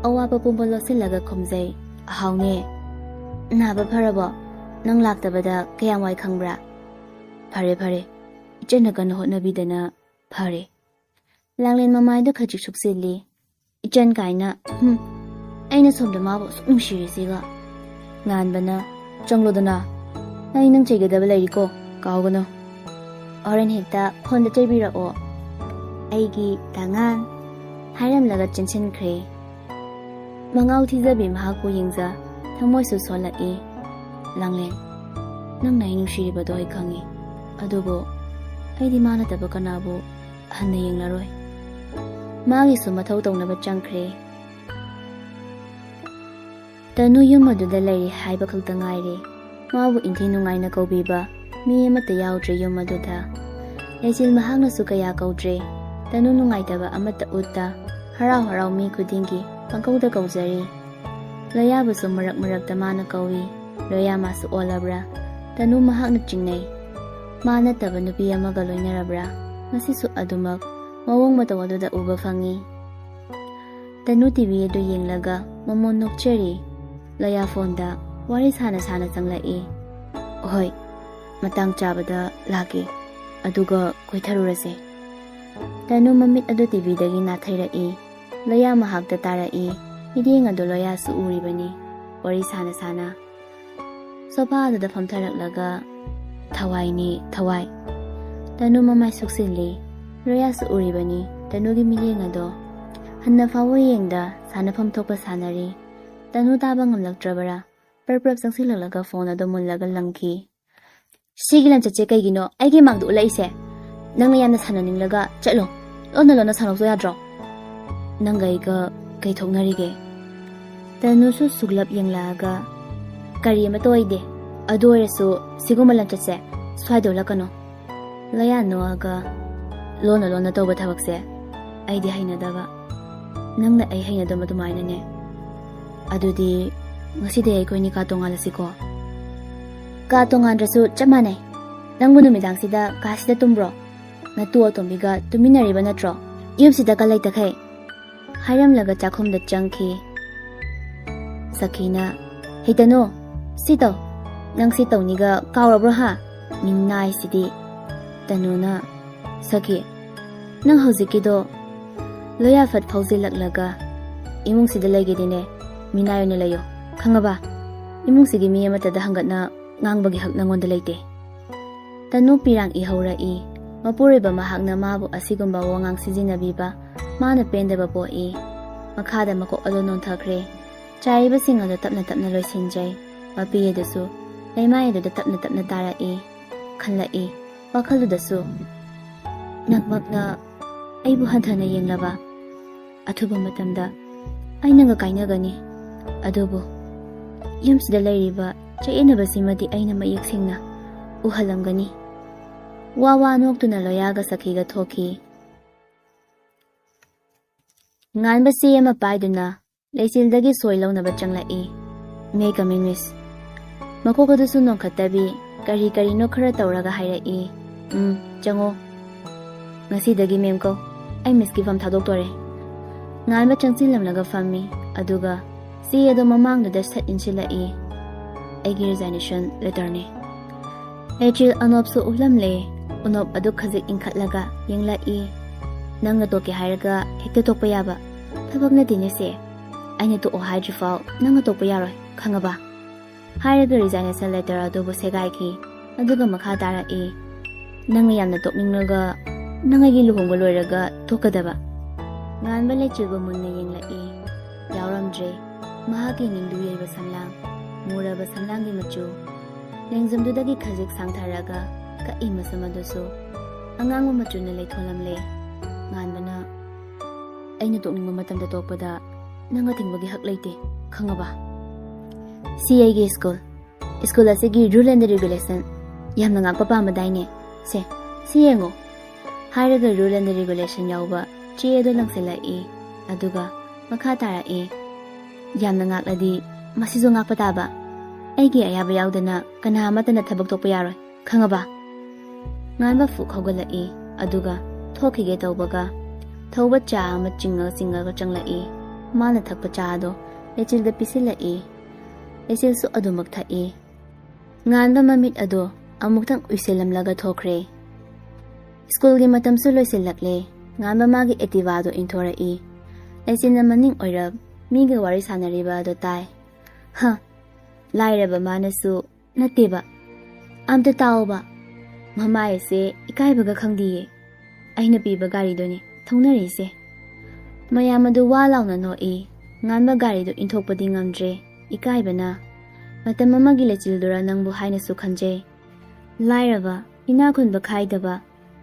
ꯑꯋꯥꯕ ꯄꯨꯝꯕ ꯂꯣꯠꯁꯤꯜꯂꯒ ꯈꯨꯝꯖꯩ, "ꯑꯍꯥꯎꯅꯦ꯫ ꯅꯥꯕ ꯐꯔꯕꯣ? ꯅꯪ ꯂꯥꯛꯇꯕꯗ ꯀꯌꯥꯝ ꯋꯥꯏ ꯈꯪꯕ꯭ꯔꯥ?" "ꯐꯔꯦ, ꯐꯔꯦ꯫ ꯏꯆꯟꯅ ꯀꯟꯅ ꯍꯣꯠꯅꯕꯤꯗꯅ ꯐꯔꯦ꯫" ꯂꯥꯡꯂꯦꯟ ꯃꯃꯥꯏꯗ ꯈꯖꯤꯛ ꯁꯨꯛꯆꯤꯜꯂꯤ꯫ "ꯏꯆꯟ ꯀꯥꯏꯅ, ꯍꯨꯝ꯫ ꯑꯩꯅ ꯁꯣꯝꯗ ꯃꯥꯕꯨ ꯑꯁꯨꯛ ꯅꯨꯡꯁꯤꯔꯤꯁꯤꯒ꯫" ꯉꯥꯟꯕꯅ, "ꯆꯪꯂꯣꯗꯅ꯫ ꯑꯩ ꯅꯪ ꯆꯩꯒꯗꯕ ꯂꯩꯔꯤꯀꯣ, ꯀꯥꯎꯒꯅꯨ꯫" "ꯍꯣꯔꯦꯟ ꯍꯦꯛꯇ ꯐꯣꯟꯗ ꯆꯩꯕꯤꯔꯛꯑꯣ, ꯑꯩꯒꯤ ꯗꯥꯉꯥꯟ," ꯍꯥꯏꯔꯝꯂꯒ ꯆꯦꯟꯁꯤꯟꯈ꯭ꯔꯦ꯫ ꯃꯉꯥꯎ ꯊꯤꯖꯕꯤ ꯃꯍꯥꯛꯄꯨ ꯌꯦꯡꯖ ꯊꯃꯣꯏꯁꯨ ꯁꯣꯜꯂꯛꯏ꯫ "ꯂꯥꯡꯂꯦꯟ, ꯅꯪꯅ ꯑꯩ ꯅꯨꯡꯁꯤꯔꯤꯕꯗꯣ ꯑꯩ ꯈꯪꯏ, ꯑꯗꯨꯕꯨ ꯑꯩꯗꯤ ꯃꯥ ꯅꯠꯇꯕ ꯀꯅꯥꯕꯨ ꯍꯟꯅ ꯌꯦꯡꯂꯔꯣꯏ꯫ ꯃꯥꯒꯤꯁꯨ ꯃꯊꯧ ꯇꯧꯅꯕ ꯆꯪꯈ꯭ꯔꯦ꯫ ꯇꯅꯨ ꯌꯨꯝ ꯑꯗꯨꯗ ꯂꯩꯔꯤ ꯍꯥꯏꯕ ꯈꯛꯇ ꯉꯥꯏꯔꯦ꯫ ꯃꯥꯕꯨ ꯏꯟꯊꯤ ꯅꯨꯡꯉꯥꯏꯅ ꯀꯧꯕꯤꯕ ꯃꯤ ꯑꯃꯠꯇ ꯌꯥꯎꯗ꯭ꯔꯦ ꯌꯨꯝ ꯑꯗꯨꯗ꯫ ꯂꯩꯆꯤꯜ ꯃꯍꯥꯛꯅꯁꯨ ꯀꯌꯥ ꯀꯧꯗ꯭ꯔꯦ꯫ ꯇꯅꯨ ꯅꯨꯡꯉꯥꯏꯇꯕ ꯑꯃꯠꯇ ꯎꯠꯇ ꯍꯔꯥꯎ ꯍꯔꯥꯎ ꯃꯤ ꯈꯨꯗꯤꯡꯒꯤ ꯄꯪꯀꯧꯗ ꯀꯧꯖꯔꯤ꯫ ꯂꯣꯌꯥꯕꯨꯁꯨ ꯃꯔꯛ ꯃꯔꯛꯇ ꯃꯥꯅ ꯀꯧꯏ꯫ ꯂꯣꯌꯥ ꯃꯥꯁꯨ ꯑꯣꯜꯂꯕ꯭ꯔꯥ? ꯇꯅꯨ ꯃꯍꯥꯛꯅ ꯆꯤꯡꯅꯩ꯫ ꯃꯥ ꯅꯠꯇꯕ ꯅꯨꯄꯤ ꯑꯃꯒ ꯂꯣꯏꯅꯔꯕ꯭ꯔꯥ? ꯉꯁꯤꯁꯨ ꯑꯗꯨꯃꯛ ꯃꯑꯣꯡ ꯃꯇꯧ ꯑꯗꯨꯗ ꯎꯕ ꯐꯪꯏ꯫ ꯇꯅꯨ ꯇꯤꯚꯤ ꯑꯗꯨ ꯌꯦꯡꯂꯒ ꯃꯃꯣꯟ ꯅꯣꯛꯆꯔꯤ꯫ ꯂꯣꯌꯥ ꯐꯣꯟꯗ ꯋꯥꯔꯤ ꯁꯥꯅ ꯁꯥꯅ ꯆꯪꯂꯛꯏ꯫ "ꯍꯣꯏ, ꯃꯇꯥꯡ ꯆꯥꯕꯗ ꯂꯥꯛꯀꯦ, ꯑꯗꯨꯒ ꯀꯣꯏꯊꯔꯨꯔꯁꯦ꯫" ꯇꯅꯨ ꯃꯃꯤꯠ ꯑꯗꯨ ꯇꯤꯚꯤꯗꯒꯤ ꯅꯥꯊꯩꯔꯛꯏ꯫ ꯂꯣꯌꯥ ꯃꯍꯥꯛꯇ ꯇꯥꯔꯛꯏ꯫ ꯃꯤꯠꯌꯦꯡ ꯑꯗꯨ ꯂꯣꯌꯥꯁꯨ ꯎꯔꯤꯕꯅꯤ꯫ ꯋꯥꯔꯤ ꯁꯥꯅ ꯁꯥꯅ ꯁꯣꯐꯥ ꯑꯗꯨꯗ ꯐꯝꯊꯔꯛꯂꯒ, "ꯊꯋꯥꯏꯅꯤ, ꯊꯋꯥꯏ꯫" ꯇꯅꯨ ꯃꯃꯥꯏ ꯁꯨꯛꯁꯤꯜꯂꯤ꯫ ꯂꯣꯌꯥꯁꯨ ꯎꯔꯤꯕꯅꯤ ꯇꯅꯨꯒꯤ ꯃꯤꯠꯌꯦꯡ ꯑꯗꯣ꯫ ꯍꯟꯅ ꯐꯥꯎꯕ ꯌꯦꯡꯗ ꯁꯥꯟꯅꯐꯝ ꯊꯣꯛꯄ ꯁꯥꯟꯅꯔꯤ꯫ ꯇꯅꯨ ꯇꯥꯕ ꯉꯝꯂꯛꯇ꯭ꯔꯕꯔꯥ? ꯄ꯭ꯔꯞ ꯄ꯭ꯔꯞ ꯆꯪꯁꯤꯜꯂꯛꯂꯒ ꯐꯣꯟ ꯑꯗꯨ ꯃꯨꯜꯂꯒ ꯂꯪꯈꯤ꯫ "ꯁꯤꯒꯤ ꯂꯝꯆꯠꯁꯦ ꯀꯩꯒꯤꯅꯣ ꯑꯩꯒꯤ ꯃꯥꯡꯗ ꯎꯠꯂꯛꯏꯁꯦ? ꯅꯪꯅ ꯌꯥꯝꯅ ꯁꯥꯟꯅꯅꯤꯡꯂꯒ ꯆꯠꯂꯣ, ꯂꯣꯟꯅ ꯂꯣꯟꯅ ꯁꯥꯟꯅꯧꯆꯣ ꯌꯥꯗ꯭ꯔꯣ? ꯅꯪꯒ ꯑꯩꯒ ꯀꯩ ꯊꯣꯛꯅꯔꯤꯒꯦ?" ꯇꯅꯨꯁꯨ ꯁꯨꯛꯂꯞ ꯌꯦꯡꯂꯛꯑꯒ, "ꯀꯔꯤ ꯑꯃꯠꯇ ꯑꯣꯏꯗꯦ꯫ ꯑꯗꯨ ꯑꯣꯏꯔꯁꯨ ꯁꯤꯒꯨꯝꯕ ꯂꯝꯆꯠꯁꯦ ꯁ꯭ꯋꯥꯏꯗ ꯎꯠꯂꯛꯀꯅꯨ꯫" ꯂꯣꯌꯥ ꯅꯣꯛꯑꯒ, "ꯂꯣꯟꯅ ꯂꯣꯟꯅ ꯇꯧꯕ ꯊꯕꯛꯁꯦ ꯑꯩꯗꯤ ꯍꯩꯅꯗꯕ꯫ ꯅꯪꯅ ꯑꯩ ꯍꯩꯅꯗꯕ ꯑꯗꯨꯃꯥꯏꯅꯅꯦ꯫ ꯑꯗꯨꯗꯤ ꯉꯁꯤꯗꯤ ꯑꯩꯈꯣꯏꯅꯤ ꯀꯥ ꯇꯣꯡꯉꯥꯜꯂꯁꯤꯀꯣ?" "ꯀꯥ ꯇꯣꯡꯉꯥꯟꯗ꯭ꯔꯁꯨ ꯆꯞ ꯃꯥꯟꯅꯩ꯫ ꯅꯪꯕꯨ ꯅꯨꯃꯤꯗꯥꯡꯁꯤꯗ ꯀꯥꯁꯤꯗ ꯇꯨꯝꯕ꯭ꯔꯣ? ꯅꯇꯨ ꯑꯇꯣꯝꯕꯤꯒ ꯇꯨꯝꯃꯤꯟꯅꯔꯤꯕ ꯅꯠꯇ꯭ꯔꯣ? ꯌꯨꯝꯁꯤꯗ ꯀ ꯂꯩꯇꯈꯩ?" ꯍꯥꯏꯔꯝꯂꯒ ꯆꯥꯛꯈꯨꯝꯗ ꯆꯪꯈꯤ꯫ ꯁꯈꯤꯅ, "ꯍꯦ ꯇꯅꯨ, ꯁꯤ ꯇꯧ꯫ ꯅꯪ ꯁꯤ ꯇꯧꯅꯤꯒ ꯀꯥꯎꯔꯕ꯭ꯔꯣ ꯍꯥ? ꯃꯤꯅꯥꯏꯁꯤꯗꯤ꯫" ꯇꯅꯨꯅ, "ꯁꯈꯤ, ꯅꯪ ꯍꯧꯖꯤꯛꯀꯤꯗꯣ?" ꯂꯣꯌꯥ ꯐꯠ ꯐꯥꯎꯖꯤꯜꯂꯛꯂꯒ, "ꯏꯃꯨꯡꯁꯤꯗ ꯂꯩꯒꯦꯗꯤꯅꯦ, ꯃꯤꯅꯥꯏ ꯑꯣꯏꯅ ꯂꯩꯌꯣ, ꯈꯪꯉꯕ? ꯏꯃꯨꯡꯁꯤꯒꯤ ꯃꯤ ꯑꯃꯠꯇꯗ ꯍꯪꯒꯠꯅ ꯉꯥꯡꯕꯒꯤ ꯍꯛ ꯅꯪꯉꯣꯟꯗ ꯂꯩꯇꯦ꯫" ꯇꯅꯨ ꯄꯤꯔꯥꯡ ꯏꯍꯧꯔꯛꯏ꯫ ꯃꯄꯨꯔꯣꯏꯕ ꯃꯍꯥꯛꯅ ꯃꯥꯕꯨ ꯑꯁꯤꯒꯨꯝꯕ ꯋꯥꯉꯥꯡ ꯁꯤꯖꯤꯟꯅꯕꯤꯕ ꯃꯥꯅ ꯄꯦꯟꯗꯕ ꯄꯣꯛꯏ꯫ ꯃꯈꯥꯗ ꯃꯀꯣꯛ ꯑꯗꯨ ꯅꯣꯟꯊꯈ꯭ꯔꯦ꯫ ꯆꯥꯏꯔꯤꯕꯁꯤꯡ ꯑꯗꯨ ꯇꯞꯅ ꯇꯞꯅ ꯂꯣꯏꯁꯤꯟꯖꯩ꯫ ꯃꯄꯤ ꯑꯗꯨꯁꯨ ꯂꯩꯃꯥꯏ ꯑꯗꯨꯗ ꯇꯞꯅ ꯇꯞꯅ ꯇꯥꯔꯛꯏ꯫ ꯈꯜꯂꯛꯏ, ꯋꯥꯈꯜꯗꯨꯗꯁꯨ ꯅꯪꯃꯛꯅ ꯑꯩꯕꯨ ꯍꯟꯊꯅ ꯌꯦꯡꯂꯕ? ꯑꯊꯨꯕ ꯃꯇꯝꯗ ꯑꯩ ꯅꯪꯒ ꯀꯥꯏꯅꯒꯅꯤ꯫ ꯑꯗꯨꯕꯨ ꯌꯨꯝꯁꯤꯗ ꯂꯩꯔꯤꯕ ꯆꯌꯦꯠꯅꯕꯁꯤꯃꯗꯤ ꯑꯩꯅ ꯃꯌꯦꯛ ꯁꯦꯡꯅ ꯎꯍꯜꯂꯝꯒꯅꯤ꯫ ꯋꯥ ꯋꯥ ꯅꯣꯛꯇꯨꯅ ꯂꯣꯌꯥꯒ ꯁꯈꯤꯒ ꯊꯣꯛꯈꯤ꯫ ꯉꯥꯟꯕ ꯆꯦ ꯑꯃ ꯄꯥꯏꯗꯨꯅ ꯂꯩꯆꯤꯜꯗꯒꯤ ꯁꯣꯏ ꯂꯧꯅꯕ ꯆꯪꯂꯛꯏ꯫ "May I come in, miss?" ꯃꯀꯣꯛ ꯑꯗꯨꯁꯨ ꯅꯣꯟꯈꯠꯇꯕꯤ ꯀꯔꯤ ꯀꯔꯤꯅꯣ ꯈꯔ ꯇꯧꯔꯒ ꯍꯥꯏꯔꯛꯏ꯫ "ꯎꯝ, ꯆꯪꯉꯣ꯫ ꯉꯁꯤꯗꯒꯤ ꯃꯦꯝ ꯀꯧ꯫ ꯑꯩ ꯃꯤꯁꯀꯤ ꯐꯝ ꯊꯥꯗꯣꯛꯇꯣꯔꯦ꯫" ꯉꯥꯟꯕ ꯆꯪꯁꯤꯜꯂꯝꯂꯒ ꯐꯝꯃꯤ꯫ ꯑꯗꯨꯒ ꯆꯦ ꯑꯗꯣ ꯃꯃꯥꯡꯗꯨꯗ ꯁꯠ ꯏꯟꯁꯤꯜꯂꯛꯏ꯫ "ꯑꯩꯒꯤ resignation letterꯅꯤ꯫" ꯂꯩꯆꯤꯜ ꯑꯅꯣꯞꯁꯨ ꯎꯠꯂꯝꯂꯦ꯫ ꯑꯅꯣꯞ ꯑꯗꯨ ꯈꯖꯤꯛ ꯏꯟꯈꯠꯂꯒ ꯌꯦꯡꯂꯛꯏ꯫ "ꯅꯪꯅ ꯇꯣꯛꯀꯦ ꯍꯥꯏꯔꯒ ꯍꯦꯛꯇ ꯇꯣꯛꯄ ꯌꯥꯕ ꯊꯕꯛ ꯅꯠꯇꯦꯅꯦ ꯁꯦ꯫ ꯑꯩꯅ ꯇꯣꯛꯑꯣ ꯍꯥꯏꯗ꯭ꯔꯤꯐꯥꯎ ꯅꯪꯅ ꯇꯣꯛꯄ ꯌꯥꯔꯣꯏ, ꯈꯪꯉꯕ?" ꯍꯥꯏꯔꯒ resignation letter ꯑꯗꯨꯕꯨ ꯁꯦꯒꯥꯏꯈꯤ꯫ ꯑꯗꯨꯒ ꯃꯈꯥ ꯇꯥꯔꯛꯏ, "ꯅꯪꯅ ꯌꯥꯝꯅ ꯇꯣꯛꯅꯤꯡꯂꯒ ꯅꯪ ꯑꯩꯒꯤ ꯂꯨꯍꯣꯡꯕ ꯂꯣꯏꯔꯒ ꯇꯣꯛꯀꯗꯕ?" ꯉꯥꯟꯕ ꯂꯩꯆꯤꯜꯕꯨ ꯃꯨꯟꯅ ꯌꯦꯡꯂꯛꯏ꯫ ꯌꯥꯎꯔꯝꯗ꯭ꯔꯦ ꯃꯍꯥꯛꯀꯤ ꯅꯤꯡꯗꯨ ꯌꯩꯕ ꯁꯝꯂꯥꯡ, ꯃꯨꯔꯕ ꯁꯝꯂꯥꯡꯒꯤ ꯃꯆꯨ꯫ ꯂꯦꯡꯖꯨꯝꯗꯨꯗꯒꯤ ꯈꯖꯤꯛ ꯁꯥꯡꯊꯔꯒ ꯀꯛꯏ ꯃꯁꯝ ꯑꯗꯨꯁꯨ ꯑꯉꯥꯡꯕ ꯃꯆꯨꯅ ꯂꯩꯊꯣꯜꯂꯝꯂꯦ꯫ ꯉꯥꯟꯕꯅ, "ꯑꯩꯅ ꯇꯣꯛꯅꯤꯡꯕ ꯃꯇꯝꯗ ꯇꯣꯛꯄꯗ ꯅꯪ ꯑꯊꯤꯡꯕꯒꯤ ꯍꯛ ꯂꯩꯇꯦ, ꯈꯪꯉꯕ? ꯁꯤ ꯑꯩꯒꯤ ꯁ꯭ꯀꯨꯜ꯫ ꯁ꯭ꯀꯨꯜ ꯑꯁꯤꯒꯤ rule and regulation ꯌꯥꯝꯅ ꯉꯥꯛꯄ ꯄꯥꯝꯕꯗꯥꯏꯅꯦ? ꯁꯦ, ꯁꯤ ꯌꯦꯡꯉꯣ꯫" ꯍꯥꯏꯔꯒ rule and regulation ꯌꯥꯎꯕ ꯆꯦ ꯑꯗꯨ ꯂꯪꯁꯤꯜꯂꯛꯏ꯫ ꯑꯗꯨꯒ ꯃꯈꯥ ꯇꯥꯔꯛꯏ, "ꯌꯥꯝꯅ ꯉꯥꯛꯂꯗꯤ ꯃꯁꯤꯁꯨ ꯉꯥꯛꯄ ꯇꯥꯕ꯫ ꯑꯩꯒꯤ ꯑꯌꯥꯕ ꯌꯥꯎꯗꯅ ꯀꯅꯥ ꯑꯃꯠꯇꯅ ꯊꯕꯛ ꯇꯣꯛꯄ ꯌꯥꯔꯣꯏ, ꯈꯪꯉꯕ?" ꯉꯥꯟꯕ ꯐꯨꯛ ꯍꯧꯒꯠꯂꯛꯏ꯫ ꯑꯗꯨꯒ ꯊꯣꯛꯈꯤꯒꯦ ꯇꯧꯕꯒ ꯊꯧꯕ ꯆꯥ ꯑꯃ ꯆꯤꯡꯉ ꯆꯤꯡꯉꯒ ꯆꯪꯂꯛꯏ꯫ ꯃꯥꯅ ꯊꯛꯄ ꯆꯥ ꯑꯗꯣ ꯂꯩꯆꯤꯜꯗ ꯄꯤꯁꯤꯜꯂꯛꯏ꯫ ꯂꯩꯆꯤꯜꯁꯨ ꯑꯗꯨꯃꯛ ꯊꯛꯏ꯫ ꯉꯥꯟꯕ ꯃꯃꯤꯠ ꯑꯗꯣ ꯑꯃꯨꯛꯇꯪ ꯎꯏꯁꯤꯜꯂꯝꯂꯒ ꯊꯣꯛꯈ꯭ꯔꯦ꯫ ꯁ꯭ꯀꯨꯜꯒꯤ ꯃꯇꯝꯁꯨ ꯂꯣꯏꯁꯤꯜꯂꯛꯂꯦ꯫ ꯉꯥꯟꯕ ꯃꯥꯒꯤ Activaꯗꯣ ꯏꯟꯊꯣꯔꯛꯏ꯫ ꯂꯩꯆꯤꯟꯅ ꯃꯅꯤꯡ ꯑꯣꯏꯔꯞ ꯃꯤꯒ ꯋꯥꯔꯤ ꯁꯥꯟꯅꯔꯤꯕ ꯑꯗꯣ ꯇꯥꯏ꯫ "ꯍ, ꯂꯥꯏꯔꯕ ꯃꯥꯅꯁꯨ ꯅꯠꯇꯦꯕ꯫ ꯑꯝꯇ ꯇꯥꯎꯕ꯫ ꯃꯃꯥꯏ ꯑꯁꯦ ꯏꯀꯥꯏꯕꯒ ꯈꯪꯗꯤꯌꯦ꯫ ꯑꯩꯅ ꯄꯤꯕ ꯒꯥꯔꯤꯗꯨꯅꯤ ꯊꯧꯅꯔꯤꯁꯦ꯫" ꯃꯌꯥꯝ ꯑꯗꯨ ꯋꯥ ꯂꯥꯎꯅ ꯅꯣꯛꯏ꯫ ꯉꯥꯟꯕ ꯒꯥꯔꯤꯗꯨ ꯏꯟꯊꯣꯛꯄꯗꯤ ꯉꯝꯗ꯭ꯔꯦ, ꯏꯀꯥꯏꯕꯅ꯫ ꯃꯇꯝ ꯑꯃꯒꯤ ꯂꯩꯆꯤꯜꯗꯨꯔ ꯅꯪꯕꯨ ꯍꯥꯏꯅꯁꯨ ꯈꯟꯖꯩ꯫ ꯂꯥꯏꯔꯕ, ꯏꯅꯥꯛ ꯈꯨꯟꯕ ꯈꯥꯏꯗꯕ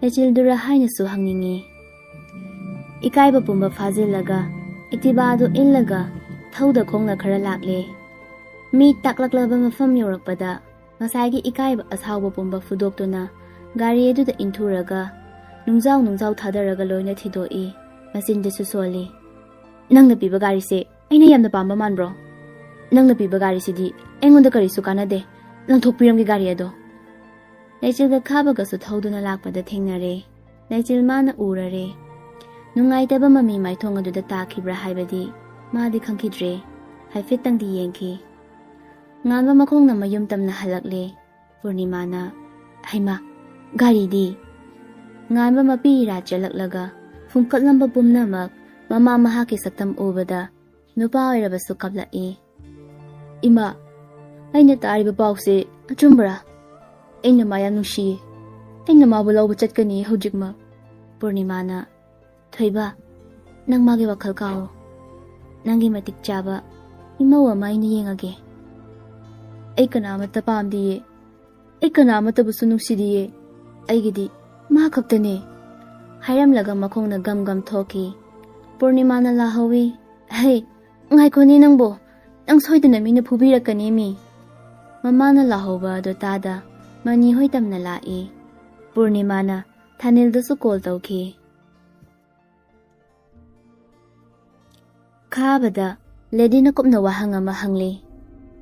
ꯂꯩꯆꯤꯜꯗꯨꯔ ꯍꯥꯏꯅꯁꯨ ꯍꯪꯅꯤꯡꯉꯤ꯫ ꯏꯀꯥꯏꯕ ꯄꯨꯝꯕ ꯐꯥꯖꯤꯜꯂꯒ Activa ꯑꯗꯨ ꯏꯜꯂꯒ ꯊꯧꯗ ꯈꯣꯡꯅ ꯈꯔ ꯂꯥꯛꯂꯦ꯫ ꯃꯤ ꯇꯥꯛꯂꯛꯂꯕ ꯃꯐꯝ ꯌꯧꯔꯛꯄꯗ ꯉꯁꯥꯏꯒꯤ ꯏꯀꯥꯏꯕ ꯑꯁꯥꯎꯕ ꯄꯨꯝꯕ ꯐꯨꯗꯣꯛꯇꯨꯅ ꯒꯥꯔꯤ ꯑꯗꯨꯗ ꯏꯟꯊꯨꯔꯒ ꯅꯨꯡꯖꯥꯎ ꯅꯨꯡꯖꯥꯎ ꯊꯥꯗꯔꯒ ꯂꯣꯏꯅ ꯊꯤꯗꯣꯛꯏ꯫ ꯃꯆꯤꯟꯗꯁꯨ ꯁꯣꯜꯂꯤ꯫ "ꯅꯪꯅ ꯄꯤꯕ ꯒꯥꯔꯤꯁꯦ ꯑꯩꯅ ꯌꯥꯝꯅ ꯄꯥꯝꯕ ꯃꯥꯟꯕ꯭ꯔꯣ? ꯅꯪꯅ ꯄꯤꯕ ꯒꯥꯔꯤꯁꯤꯗꯤ ꯑꯩꯉꯣꯟꯗ ꯀꯔꯤꯁꯨ ꯀꯥꯟꯅꯗꯦ꯫ ꯂꯪꯊꯣꯛꯄꯤꯔꯝꯒꯦ ꯒꯥꯔꯤ ꯑꯗꯣ꯫" ꯂꯩꯆꯤꯜꯒ ꯈꯥꯕꯒꯁꯨ ꯊꯧꯗꯨꯅ ꯂꯥꯛꯄꯗ ꯊꯦꯡꯅꯔꯦ꯫ ꯂꯩꯆꯤꯜ ꯃꯥꯅ ꯎꯔꯔꯦ꯫ ꯅꯨꯡꯉꯥꯏꯇꯕ ꯃꯃꯤ ꯃꯥꯏꯊꯣꯡ ꯑꯗꯨꯗ ꯇꯥꯈꯤꯕ꯭ꯔꯥ ꯍꯥꯏꯕꯗꯤ ꯃꯥꯗꯤ ꯈꯪꯈꯤꯗ꯭ꯔꯦ꯫ ꯍꯥꯏꯐꯦꯠꯇꯪꯗꯤ ꯌꯦꯡꯈꯤ꯫ ꯉꯥꯟꯕ ꯃꯈꯣꯡꯅ ꯃꯌꯨꯝ ꯇꯝꯅ ꯍꯜꯂꯛꯂꯦ꯫ ꯄꯨꯔꯅꯤꯃꯥꯅ, "ꯍꯩꯃꯥ, ꯒꯥꯔꯤꯗꯤ?" ꯉꯥꯟꯕ ꯃꯄꯤ ꯏꯔꯥ ꯆꯦꯜꯂꯛꯂꯒ ꯐꯨꯝꯀꯠꯂꯝꯕ ꯄꯨꯝꯅꯃꯛ ꯃꯃꯥ ꯃꯍꯥꯛꯀꯤ ꯁꯛꯇꯝ ꯎꯕꯗ ꯅꯨꯄꯥ ꯑꯣꯏꯔꯕꯁꯨ ꯀꯞꯂꯛꯏ꯫ "ꯏꯃꯥ, ꯑꯩꯅ ꯇꯥꯔꯤꯕ ꯄꯥꯎꯁꯦ ꯑꯆꯨꯝꯕ꯭ꯔꯥ? ꯑꯩꯅ ꯃꯥ ꯌꯥꯝ ꯅꯨꯡꯁꯤꯌꯦ꯫ ꯑꯩꯅ ꯃꯥꯕꯨ ꯂꯧꯕ ꯆꯠꯀꯅꯤ ꯍꯧꯖꯤꯛꯃꯛ꯫" ꯄꯨꯔꯅꯤꯃꯥꯅ, "ꯊꯣꯏꯕ, ꯅꯪ ꯃꯥꯒꯤ ꯋꯥꯈꯜ ꯀꯥꯎꯑꯣ꯫ ꯅꯪꯒꯤ ꯃꯇꯤꯛ ꯆꯥꯕ ꯏꯃꯧ ꯑꯃ ꯑꯩꯅ ꯌꯦꯡꯉꯒꯦ꯫ ꯑꯩ ꯀꯅꯥ ꯑꯃꯠꯇ ꯄꯥꯝꯗꯤꯌꯦ꯫ ꯑꯩ ꯀꯅꯥ ꯑꯃꯠꯇꯕꯨꯁꯨ ꯅꯨꯡꯁꯤꯗꯤꯌꯦ꯫ ꯑꯩꯒꯤꯗꯤ ꯃꯥ ꯈꯛꯇꯅꯦ꯫" ꯍꯥꯏꯔꯝꯂꯒ ꯃꯈꯣꯡꯅ ꯒꯝ ꯒꯝ ꯊꯣꯛꯈꯤ꯫ ꯄꯨꯔꯅꯤꯃꯥꯅ ꯂꯥꯍꯧꯋꯤ, "ꯍꯩ, ꯉꯥꯏꯈꯣꯅꯦ ꯅꯪꯕꯣ, ꯅꯪ ꯁꯣꯏꯗꯅ ꯃꯤꯅ ꯐꯨꯕꯤꯔꯛꯀꯅꯤ ꯃꯤ꯫" ꯃꯃꯥꯅ ꯂꯥꯍꯧꯕ ꯑꯗꯨ ꯇꯥꯗ ꯃꯅꯤ ꯍꯣꯏ ꯇꯝꯅ ꯂꯥꯛꯏ꯫ ꯄꯨꯔꯅꯤꯃꯥꯅ ꯊꯥꯅꯤꯜꯗꯁꯨ ꯀꯣꯜ ꯇꯧꯈꯤ꯫ ꯈꯥꯕꯗ ꯂꯦꯗꯤꯅ ꯀꯨꯞꯅ ꯋꯥꯍꯪ ꯑꯃ ꯍꯪꯂꯤ꯫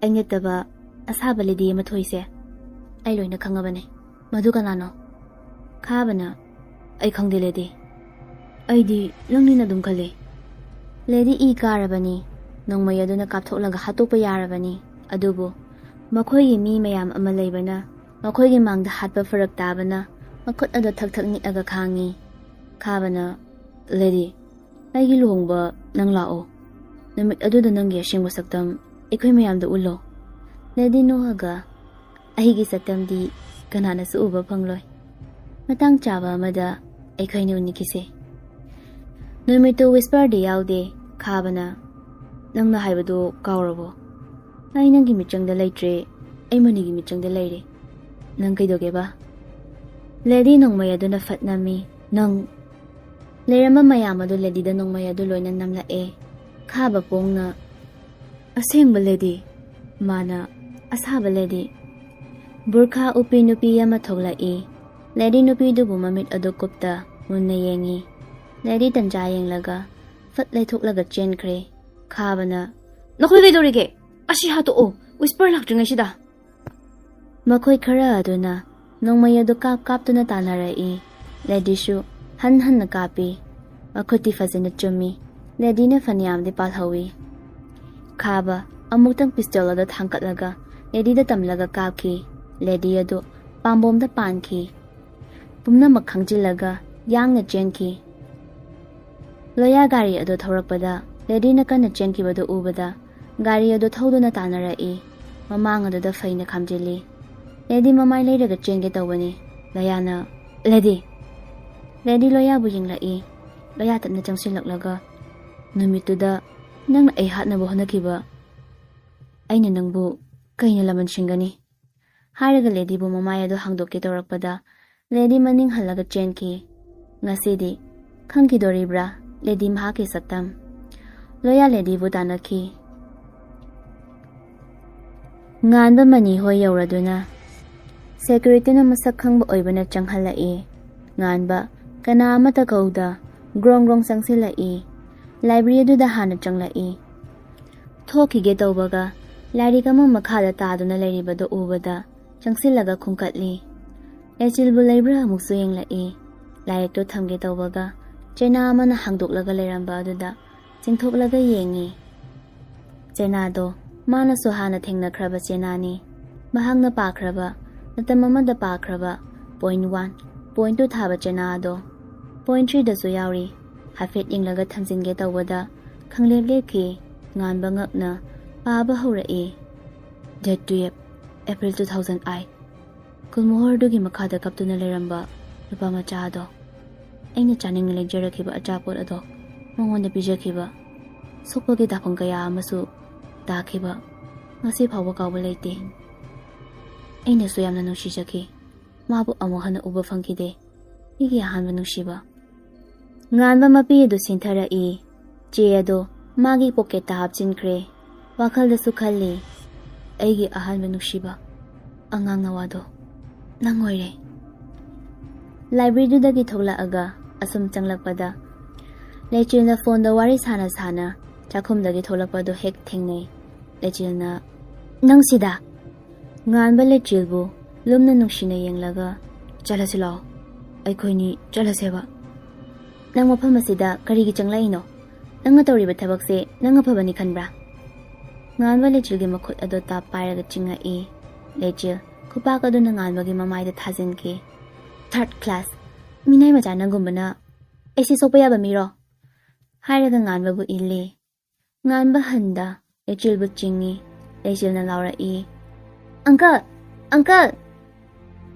"ꯑꯩ ꯅꯠꯇꯕ ꯑꯁꯥꯕ ꯂꯦꯗꯤ ꯑꯃ ꯊꯣꯛꯏꯁꯦ ꯑꯩ ꯂꯣꯏꯅ ꯈꯪꯉꯕꯅꯦ꯫ ꯃꯗꯨ ꯀꯅꯥꯅꯣ?" ꯈꯥꯕꯅ, "ꯑꯩ ꯈꯪꯗꯦ ꯂꯦꯗꯤ꯫ ꯑꯩꯗꯤ ꯅꯪꯅꯤꯅ ꯑꯗꯨꯝ ꯈꯜꯂꯤ꯫" Lady E ꯀꯥꯔꯕꯅꯤ꯫ ꯅꯣꯡꯃꯩ ꯑꯗꯨꯅ ꯀꯥꯞꯊꯣꯛꯂꯒ ꯍꯥꯠꯇꯣꯛꯄ ꯌꯥꯔꯕꯅꯤ꯫ ꯑꯗꯨꯕꯨ ꯃꯈꯣꯏꯒꯤ ꯃꯤ ꯃꯌꯥꯝ ꯑꯃ ꯂꯩꯕꯅ ꯃꯈꯣꯏꯒꯤ ꯃꯥꯡꯗ ꯍꯥꯠꯄ ꯐꯔꯛ ꯇꯥꯕꯅ ꯃꯈꯨꯠ ꯑꯗꯨ ꯊꯛ ꯊꯛ ꯅꯤꯛꯑꯒ ꯈꯥꯡꯉꯤ꯫ ꯈꯥꯕꯅ, "ꯂꯦꯗꯤ, ꯑꯩꯒꯤ ꯂꯨꯍꯣꯡꯕ ꯅꯪ ꯂꯥꯛꯑꯣ꯫ ꯅꯨꯃꯤꯠ ꯑꯗꯨꯗ ꯅꯪꯒꯤ ꯑꯁꯦꯡꯕ ꯁꯛꯇꯝ ꯑꯩꯈꯣꯏ ꯃꯌꯥꯝꯗ ꯎꯠꯂꯣ꯫" ꯂꯦꯗꯤ ꯅꯣꯛꯑꯒ, "ꯑꯩꯒꯤ ꯁꯛꯇꯝꯗꯤ ꯀꯅꯥꯅꯁꯨ ꯎꯕ ꯐꯪꯂꯣꯏ꯫ ꯃꯇꯥꯡ ꯆꯥꯕ ꯑꯃꯗ ꯑꯩꯈꯣꯏꯅ ꯎꯅꯈꯤꯁꯦ꯫" ꯅꯨꯃꯤꯠꯇꯨ ꯋꯤꯁꯄꯔꯗꯤ ꯌꯥꯎꯗꯦ꯫ ꯈꯥꯕꯅ, "ꯅꯪꯅ ꯍꯥꯏꯕꯗꯨ ꯀꯥꯎꯔꯕꯣ? ꯑꯩ ꯅꯪꯒꯤ ꯃꯤꯠꯆꯪꯗ ꯂꯩꯇ꯭ꯔꯦ, ꯑꯩ ꯃꯅꯤꯒꯤ ꯃꯤꯠꯆꯪꯗ ꯂꯩꯔꯦ꯫ ꯅꯪ ꯀꯩꯗꯧꯒꯦꯕ?" ꯂꯦꯗꯤ ꯅꯣꯡꯃꯩ ꯑꯗꯨꯅ ꯐꯠ ꯅꯝꯃꯤ꯫ "ꯅꯪ!" ꯂꯩꯔꯝꯕ ꯃꯌꯥꯝ ꯑꯗꯨ ꯂꯦꯗꯤꯗ ꯅꯣꯡꯃꯩ ꯑꯗꯨ ꯂꯣꯏꯅ ꯅꯝꯂꯛꯑꯦ꯫ ꯈꯥꯕ ꯄꯣꯡꯅ, "ꯑꯁꯦꯡꯕ ꯂꯦꯗꯤ?" ꯃꯥꯅ, "ꯑꯁꯥꯕ ꯂꯦꯗꯤ?" ꯕꯨꯔꯈꯥ ꯎꯞꯄꯤ ꯅꯨꯄꯤ ꯑꯃ ꯊꯣꯛꯂꯛꯏ꯫ ꯂꯦꯗꯤ ꯅꯨꯄꯤꯗꯨꯕꯨ ꯃꯃꯤꯠ ꯑꯗꯨ ꯀꯨꯞꯇ ꯃꯨꯟꯅ ꯌꯦꯡꯉꯤ꯫ ꯂꯦꯗꯤ ꯇꯟꯖꯥ ꯌꯦꯡꯂꯒ ꯐꯠ ꯂꯩꯊꯣꯛꯂꯒ ꯆꯦꯟꯈ꯭ꯔꯦ꯫ ꯈꯥꯕꯅ, "ꯅꯈꯣꯏ ꯀꯩꯗꯧꯔꯤꯒꯦ? ꯑꯁꯤ ꯍꯥꯠꯇꯣꯛꯑꯣ, ꯋꯤꯁꯄꯔ ꯂꯥꯛꯇ꯭ꯔꯤꯉꯩꯁꯤꯗ!" ꯃꯈꯣꯏ ꯈꯔ ꯑꯗꯨꯅ ꯅꯣꯡꯃꯩ ꯑꯗꯨ ꯀꯥꯞ ꯀꯥꯞꯇꯨꯅ ꯇꯥꯟꯅꯔꯛꯏ꯫ ꯂꯦꯗꯤꯁꯨ ꯍꯟ ꯍꯟꯅ ꯀꯥꯞꯄꯤ꯫ ꯃꯈꯨꯠꯇꯤ ꯐꯖꯅ ꯆꯨꯝꯃꯤ꯫ ꯂꯦꯗꯤꯅ ꯐꯅꯌꯥꯝꯗꯤ ꯄꯥꯜꯍꯧꯏ꯫ ꯈꯥꯕ ꯑꯃꯨꯛꯇꯪ ꯄꯤꯁꯇꯣꯜ ꯑꯗꯨ ꯊꯥꯡꯒꯠꯂꯒ ꯂꯦꯗꯤꯗ ꯇꯝꯂꯒ ꯀꯥꯞꯈꯤ꯫ ꯂꯦꯗꯤ ꯑꯗꯨ ꯄꯥꯝꯕꯣꯝꯗ ꯄꯥꯟꯈꯤ꯫ ꯄꯨꯝꯅꯃꯛ ꯈꯪꯖꯤꯜꯂꯒ ꯌꯥꯡꯅ ꯆꯦꯟꯈꯤ꯫ ꯂꯣꯌꯥ ꯒꯥꯔꯤ ꯑꯗꯨ ꯊꯧꯔꯛꯄꯗ ꯂꯦꯗꯤꯅ ꯀꯟꯅ ꯆꯦꯟꯈꯤꯕꯗꯨ ꯎꯕꯗ ꯒꯥꯔꯤ ꯑꯗꯨ ꯊꯧꯗꯨꯅ ꯇꯥꯟꯅꯔꯛꯏ꯫ ꯃꯃꯥꯡ ꯑꯗꯨꯗ ꯐꯩꯅ ꯈꯥꯝꯖꯤꯜꯂꯤ꯫ ꯂꯦꯗꯤ ꯃꯃꯥꯏ ꯂꯩꯔꯒ ꯆꯦꯟꯒꯦ ꯇꯧꯕꯅꯤ꯫ ꯂꯣꯌꯥꯅ, "ꯂꯦꯗꯤ!" ꯂꯦꯗꯤ ꯂꯣꯌꯥꯕꯨ ꯌꯦꯡꯂꯛꯏ꯫ ꯂꯣꯌꯥ ꯇꯞꯅ ꯆꯪꯁꯤꯜꯂꯛꯂꯒ, "ꯅꯨꯃꯤꯠꯇꯨꯗ ꯅꯪꯅ ꯑꯩ ꯍꯥꯠꯅꯕ ꯍꯣꯠꯅꯈꯤꯕ, ꯑꯩꯅ ꯅꯪꯕꯨ ꯀꯩꯅ ꯂꯃꯟ ꯁꯤꯡꯒꯅꯤ?" ꯍꯥꯏꯔꯒ ꯂꯦꯗꯤꯕꯨ ꯃꯃꯥꯏ ꯑꯗꯨ ꯍꯥꯡꯗꯣꯛꯀꯦ ꯇꯧꯔꯛꯄꯗ ꯂꯦꯗꯤ ꯃꯅꯤꯡ ꯍꯜꯂꯒ ꯆꯦꯟꯈꯤ꯫ ꯉꯁꯤꯗꯤ ꯈꯪꯈꯤꯗꯣꯔꯤꯕ꯭ꯔꯥ ꯂꯦꯗꯤ ꯃꯍꯥꯛꯀꯤ ꯁꯛꯇꯝ? ꯂꯣꯌꯥ ꯂꯦꯗꯤꯕꯨ ꯇꯥꯟꯅꯈꯤ꯫ ꯉꯥꯟꯕ ꯃꯅꯤ ꯍꯣꯏ ꯌꯧꯔꯗꯨꯅ ꯁꯦꯀ꯭ꯌꯨꯔꯤꯇꯤꯅ ꯃꯁꯛ ꯈꯪꯕ ꯑꯣꯏꯕꯅ ꯆꯪꯍꯜꯂꯛꯏ꯫ ꯉꯥꯟꯕ ꯀꯅꯥ ꯑꯃꯠꯇ ꯀꯧꯗ ꯒ꯭ꯔꯣꯡ ꯒ꯭ꯔꯣꯡ ꯆꯪꯁꯤꯜꯂꯛꯏ꯫ ꯂꯥꯏꯕ꯭ꯔꯦꯔꯤ ꯑꯗꯨꯗ ꯍꯥꯟꯅ ꯆꯪꯂꯛꯏ꯫ ꯊꯣꯛꯈꯤꯒꯦ ꯇꯧꯕꯒ ꯂꯥꯏꯔꯤꯛ ꯑꯃ ꯃꯈꯥꯗ ꯇꯥꯗꯨꯅ ꯂꯩꯔꯤꯕꯗꯨ ꯎꯕꯗ ꯆꯪꯁꯤꯜꯂꯒ ꯈꯨꯝꯀꯠꯂꯤ꯫ ꯂꯩꯆꯤꯜꯕꯨ ꯂꯩꯕ꯭ꯔꯥ ꯑꯃꯨꯛꯁꯨ ꯌꯦꯡꯂꯛꯏ꯫ ꯂꯥꯏꯔꯤꯛꯇꯨ ꯊꯝꯒꯦ ꯇꯧꯕꯒ ꯆꯦꯅꯥ ꯑꯃꯅ ꯍꯥꯡꯗꯣꯛꯂꯒ ꯂꯩꯔꯝꯕ ꯑꯗꯨꯗ ꯆꯤꯡꯊꯣꯛꯂꯒ ꯌꯦꯡꯉꯤ꯫ ꯆꯦꯅꯥꯗꯣ ꯃꯥꯅꯁꯨ ꯍꯥꯟꯅ ꯊꯦꯡꯅꯈ꯭ꯔꯕ ꯆꯦꯅꯥꯅꯤ꯫ ꯃꯍꯥꯛꯅ ꯄꯥꯈ꯭ꯔꯕ, ꯃꯇꯝ ꯑꯃꯗ ꯄꯥꯈ꯭ꯔꯕ ꯄꯣꯏꯟꯠ ꯋꯥꯟ, ꯄꯣꯏꯟꯠ ꯇꯨ ꯊꯥꯕ ꯆꯦꯅꯥ ꯑꯗꯣ ꯄꯣꯏꯟꯠ ꯊ꯭ꯔꯤꯗꯁꯨ ꯌꯥꯎꯔꯤ꯫ ꯍꯥꯏꯐꯦꯠ ꯌꯦꯡꯂꯒ ꯊꯝꯖꯤꯟꯒꯦ ꯇꯧꯕꯗ ꯈꯪꯂꯦꯞ ꯂꯦꯞꯈꯤ꯫ ꯉꯥꯟꯕ ꯉꯛꯅ ꯄꯥꯕ ꯍꯧꯔꯛꯏ꯫ Date twelve, April two thousand eight꯫ ꯒꯨꯜꯃꯣꯍꯔꯗꯨꯒꯤ ꯃꯈꯥꯗ ꯀꯞꯇꯨꯅ ꯂꯩꯔꯝꯕ ꯅꯨꯄꯥ ꯃꯆꯥ ꯑꯗꯣ꯫ ꯑꯩꯅ ꯆꯥꯅꯤꯡꯅ ꯂꯩꯖꯔꯛꯈꯤꯕ ꯑꯆꯥꯄꯣꯠ ꯑꯗꯣ ꯃꯉꯣꯟꯗ ꯄꯤꯖꯈꯤꯕ꯫ ꯁꯣꯛꯄꯒꯤ ꯇꯥꯐꯝ ꯀꯌꯥ ꯑꯃꯁꯨ ꯇꯥꯈꯤꯕ꯫ ꯉꯁꯤ ꯐꯥꯎꯕ ꯀꯥꯎꯕ ꯂꯩꯇꯦ꯫ ꯑꯩꯅꯁꯨ ꯌꯥꯝꯅ ꯅꯨꯡꯁꯤꯖꯈꯤ꯫ ꯃꯥꯕꯨ ꯑꯃꯨꯛ ꯍꯟꯅ ꯎꯕ ꯐꯪꯈꯤꯗꯦ꯫ ꯑꯩꯒꯤ ꯑꯍꯥꯟꯕ ꯅꯨꯡꯁꯤꯕ꯫ ꯉꯥꯟꯕ ꯃꯄꯤ ꯑꯗꯨ ꯁꯤꯟꯊꯔꯛꯏ꯫ ꯆꯦ ꯑꯗꯣ ꯃꯥꯒꯤ ꯄꯣꯀꯦꯠꯇ ꯍꯥꯞꯆꯤꯟꯈ꯭ꯔꯦ꯫ ꯋꯥꯈꯜꯗꯁꯨ ꯈꯜꯂꯤ, "ꯑꯩꯒꯤ ꯑꯍꯥꯟꯕ ꯅꯨꯡꯁꯤꯕ, ꯑꯉꯥꯡ ꯅꯋꯥꯗꯣ ꯅꯪ ꯑꯣꯏꯔꯦ꯫" ꯂꯥꯏꯕ꯭ꯔꯦꯔꯤꯗꯨꯗꯒꯤ ꯊꯣꯛꯂꯛꯑꯒ ꯑꯁꯨꯝ ꯆꯪꯂꯛꯄꯗ ꯂꯩꯆꯤꯜꯅ ꯐꯣꯟꯗ ꯋꯥꯔꯤ ꯁꯥꯅ ꯁꯥꯅ ꯆꯥꯛꯈꯨꯝꯗꯒꯤ ꯊꯣꯛꯂꯛꯄꯗꯨ ꯍꯦꯛ ꯊꯦꯡꯅꯩ꯫ ꯂꯩꯆꯤꯜꯅ, "ꯅꯪ ꯁꯤꯗ?" ꯉꯥꯟꯕ ꯂꯩꯆꯤꯜꯕꯨ ꯂꯨꯝꯅ ꯅꯨꯡꯁꯤꯅ ꯌꯦꯡꯂꯒ, "ꯆꯠꯂꯁꯤ ꯂꯥꯛꯑꯣ, ꯑꯩꯈꯣꯏꯅꯤ ꯆꯠꯂꯁꯦꯕ꯫" "ꯅꯪ ꯃꯐꯝ ꯑꯁꯤꯗ ꯀꯔꯤꯒꯤ ꯆꯪꯂꯛꯏꯅꯣ? ꯅꯪꯅ ꯇꯧꯔꯤꯕ ꯊꯕꯛꯁꯦ ꯅꯪ ꯑꯐꯕꯅꯤ ꯈꯟꯕ꯭ꯔꯥ?" ꯉꯥꯟꯕ ꯂꯩꯆꯤꯜꯒꯤ ꯃꯈꯨꯠ ꯑꯗꯨ ꯇꯥꯞ ꯄꯥꯏꯔꯒ ꯆꯤꯡꯉꯛꯏ꯫ ꯂꯩꯆꯤꯜ ꯈꯨꯄꯥꯛ ꯑꯗꯨꯅ ꯉꯥꯟꯕꯒꯤ ꯃꯃꯥꯏꯗ ꯊꯥꯖꯤꯟꯈꯤ꯫ "Third class, ꯃꯤꯅꯥꯏ ꯃꯆꯥ ꯅꯪꯒꯨꯝꯕꯅ ꯑꯩꯁꯦ ꯁꯣꯛꯄ ꯌꯥꯕ ꯃꯤꯔꯣ?" ꯍꯥꯏꯔꯒ ꯉꯥꯟꯕꯕꯨ ꯏꯜꯂꯤ꯫ ꯉꯥꯟꯕ ꯍꯟꯗ ꯂꯩꯆꯤꯜꯕꯨ ꯆꯤꯡꯏ꯫ ꯂꯩꯆꯤꯜꯅ ꯂꯥꯎꯔꯛꯏ, "Uncle! Uncle!"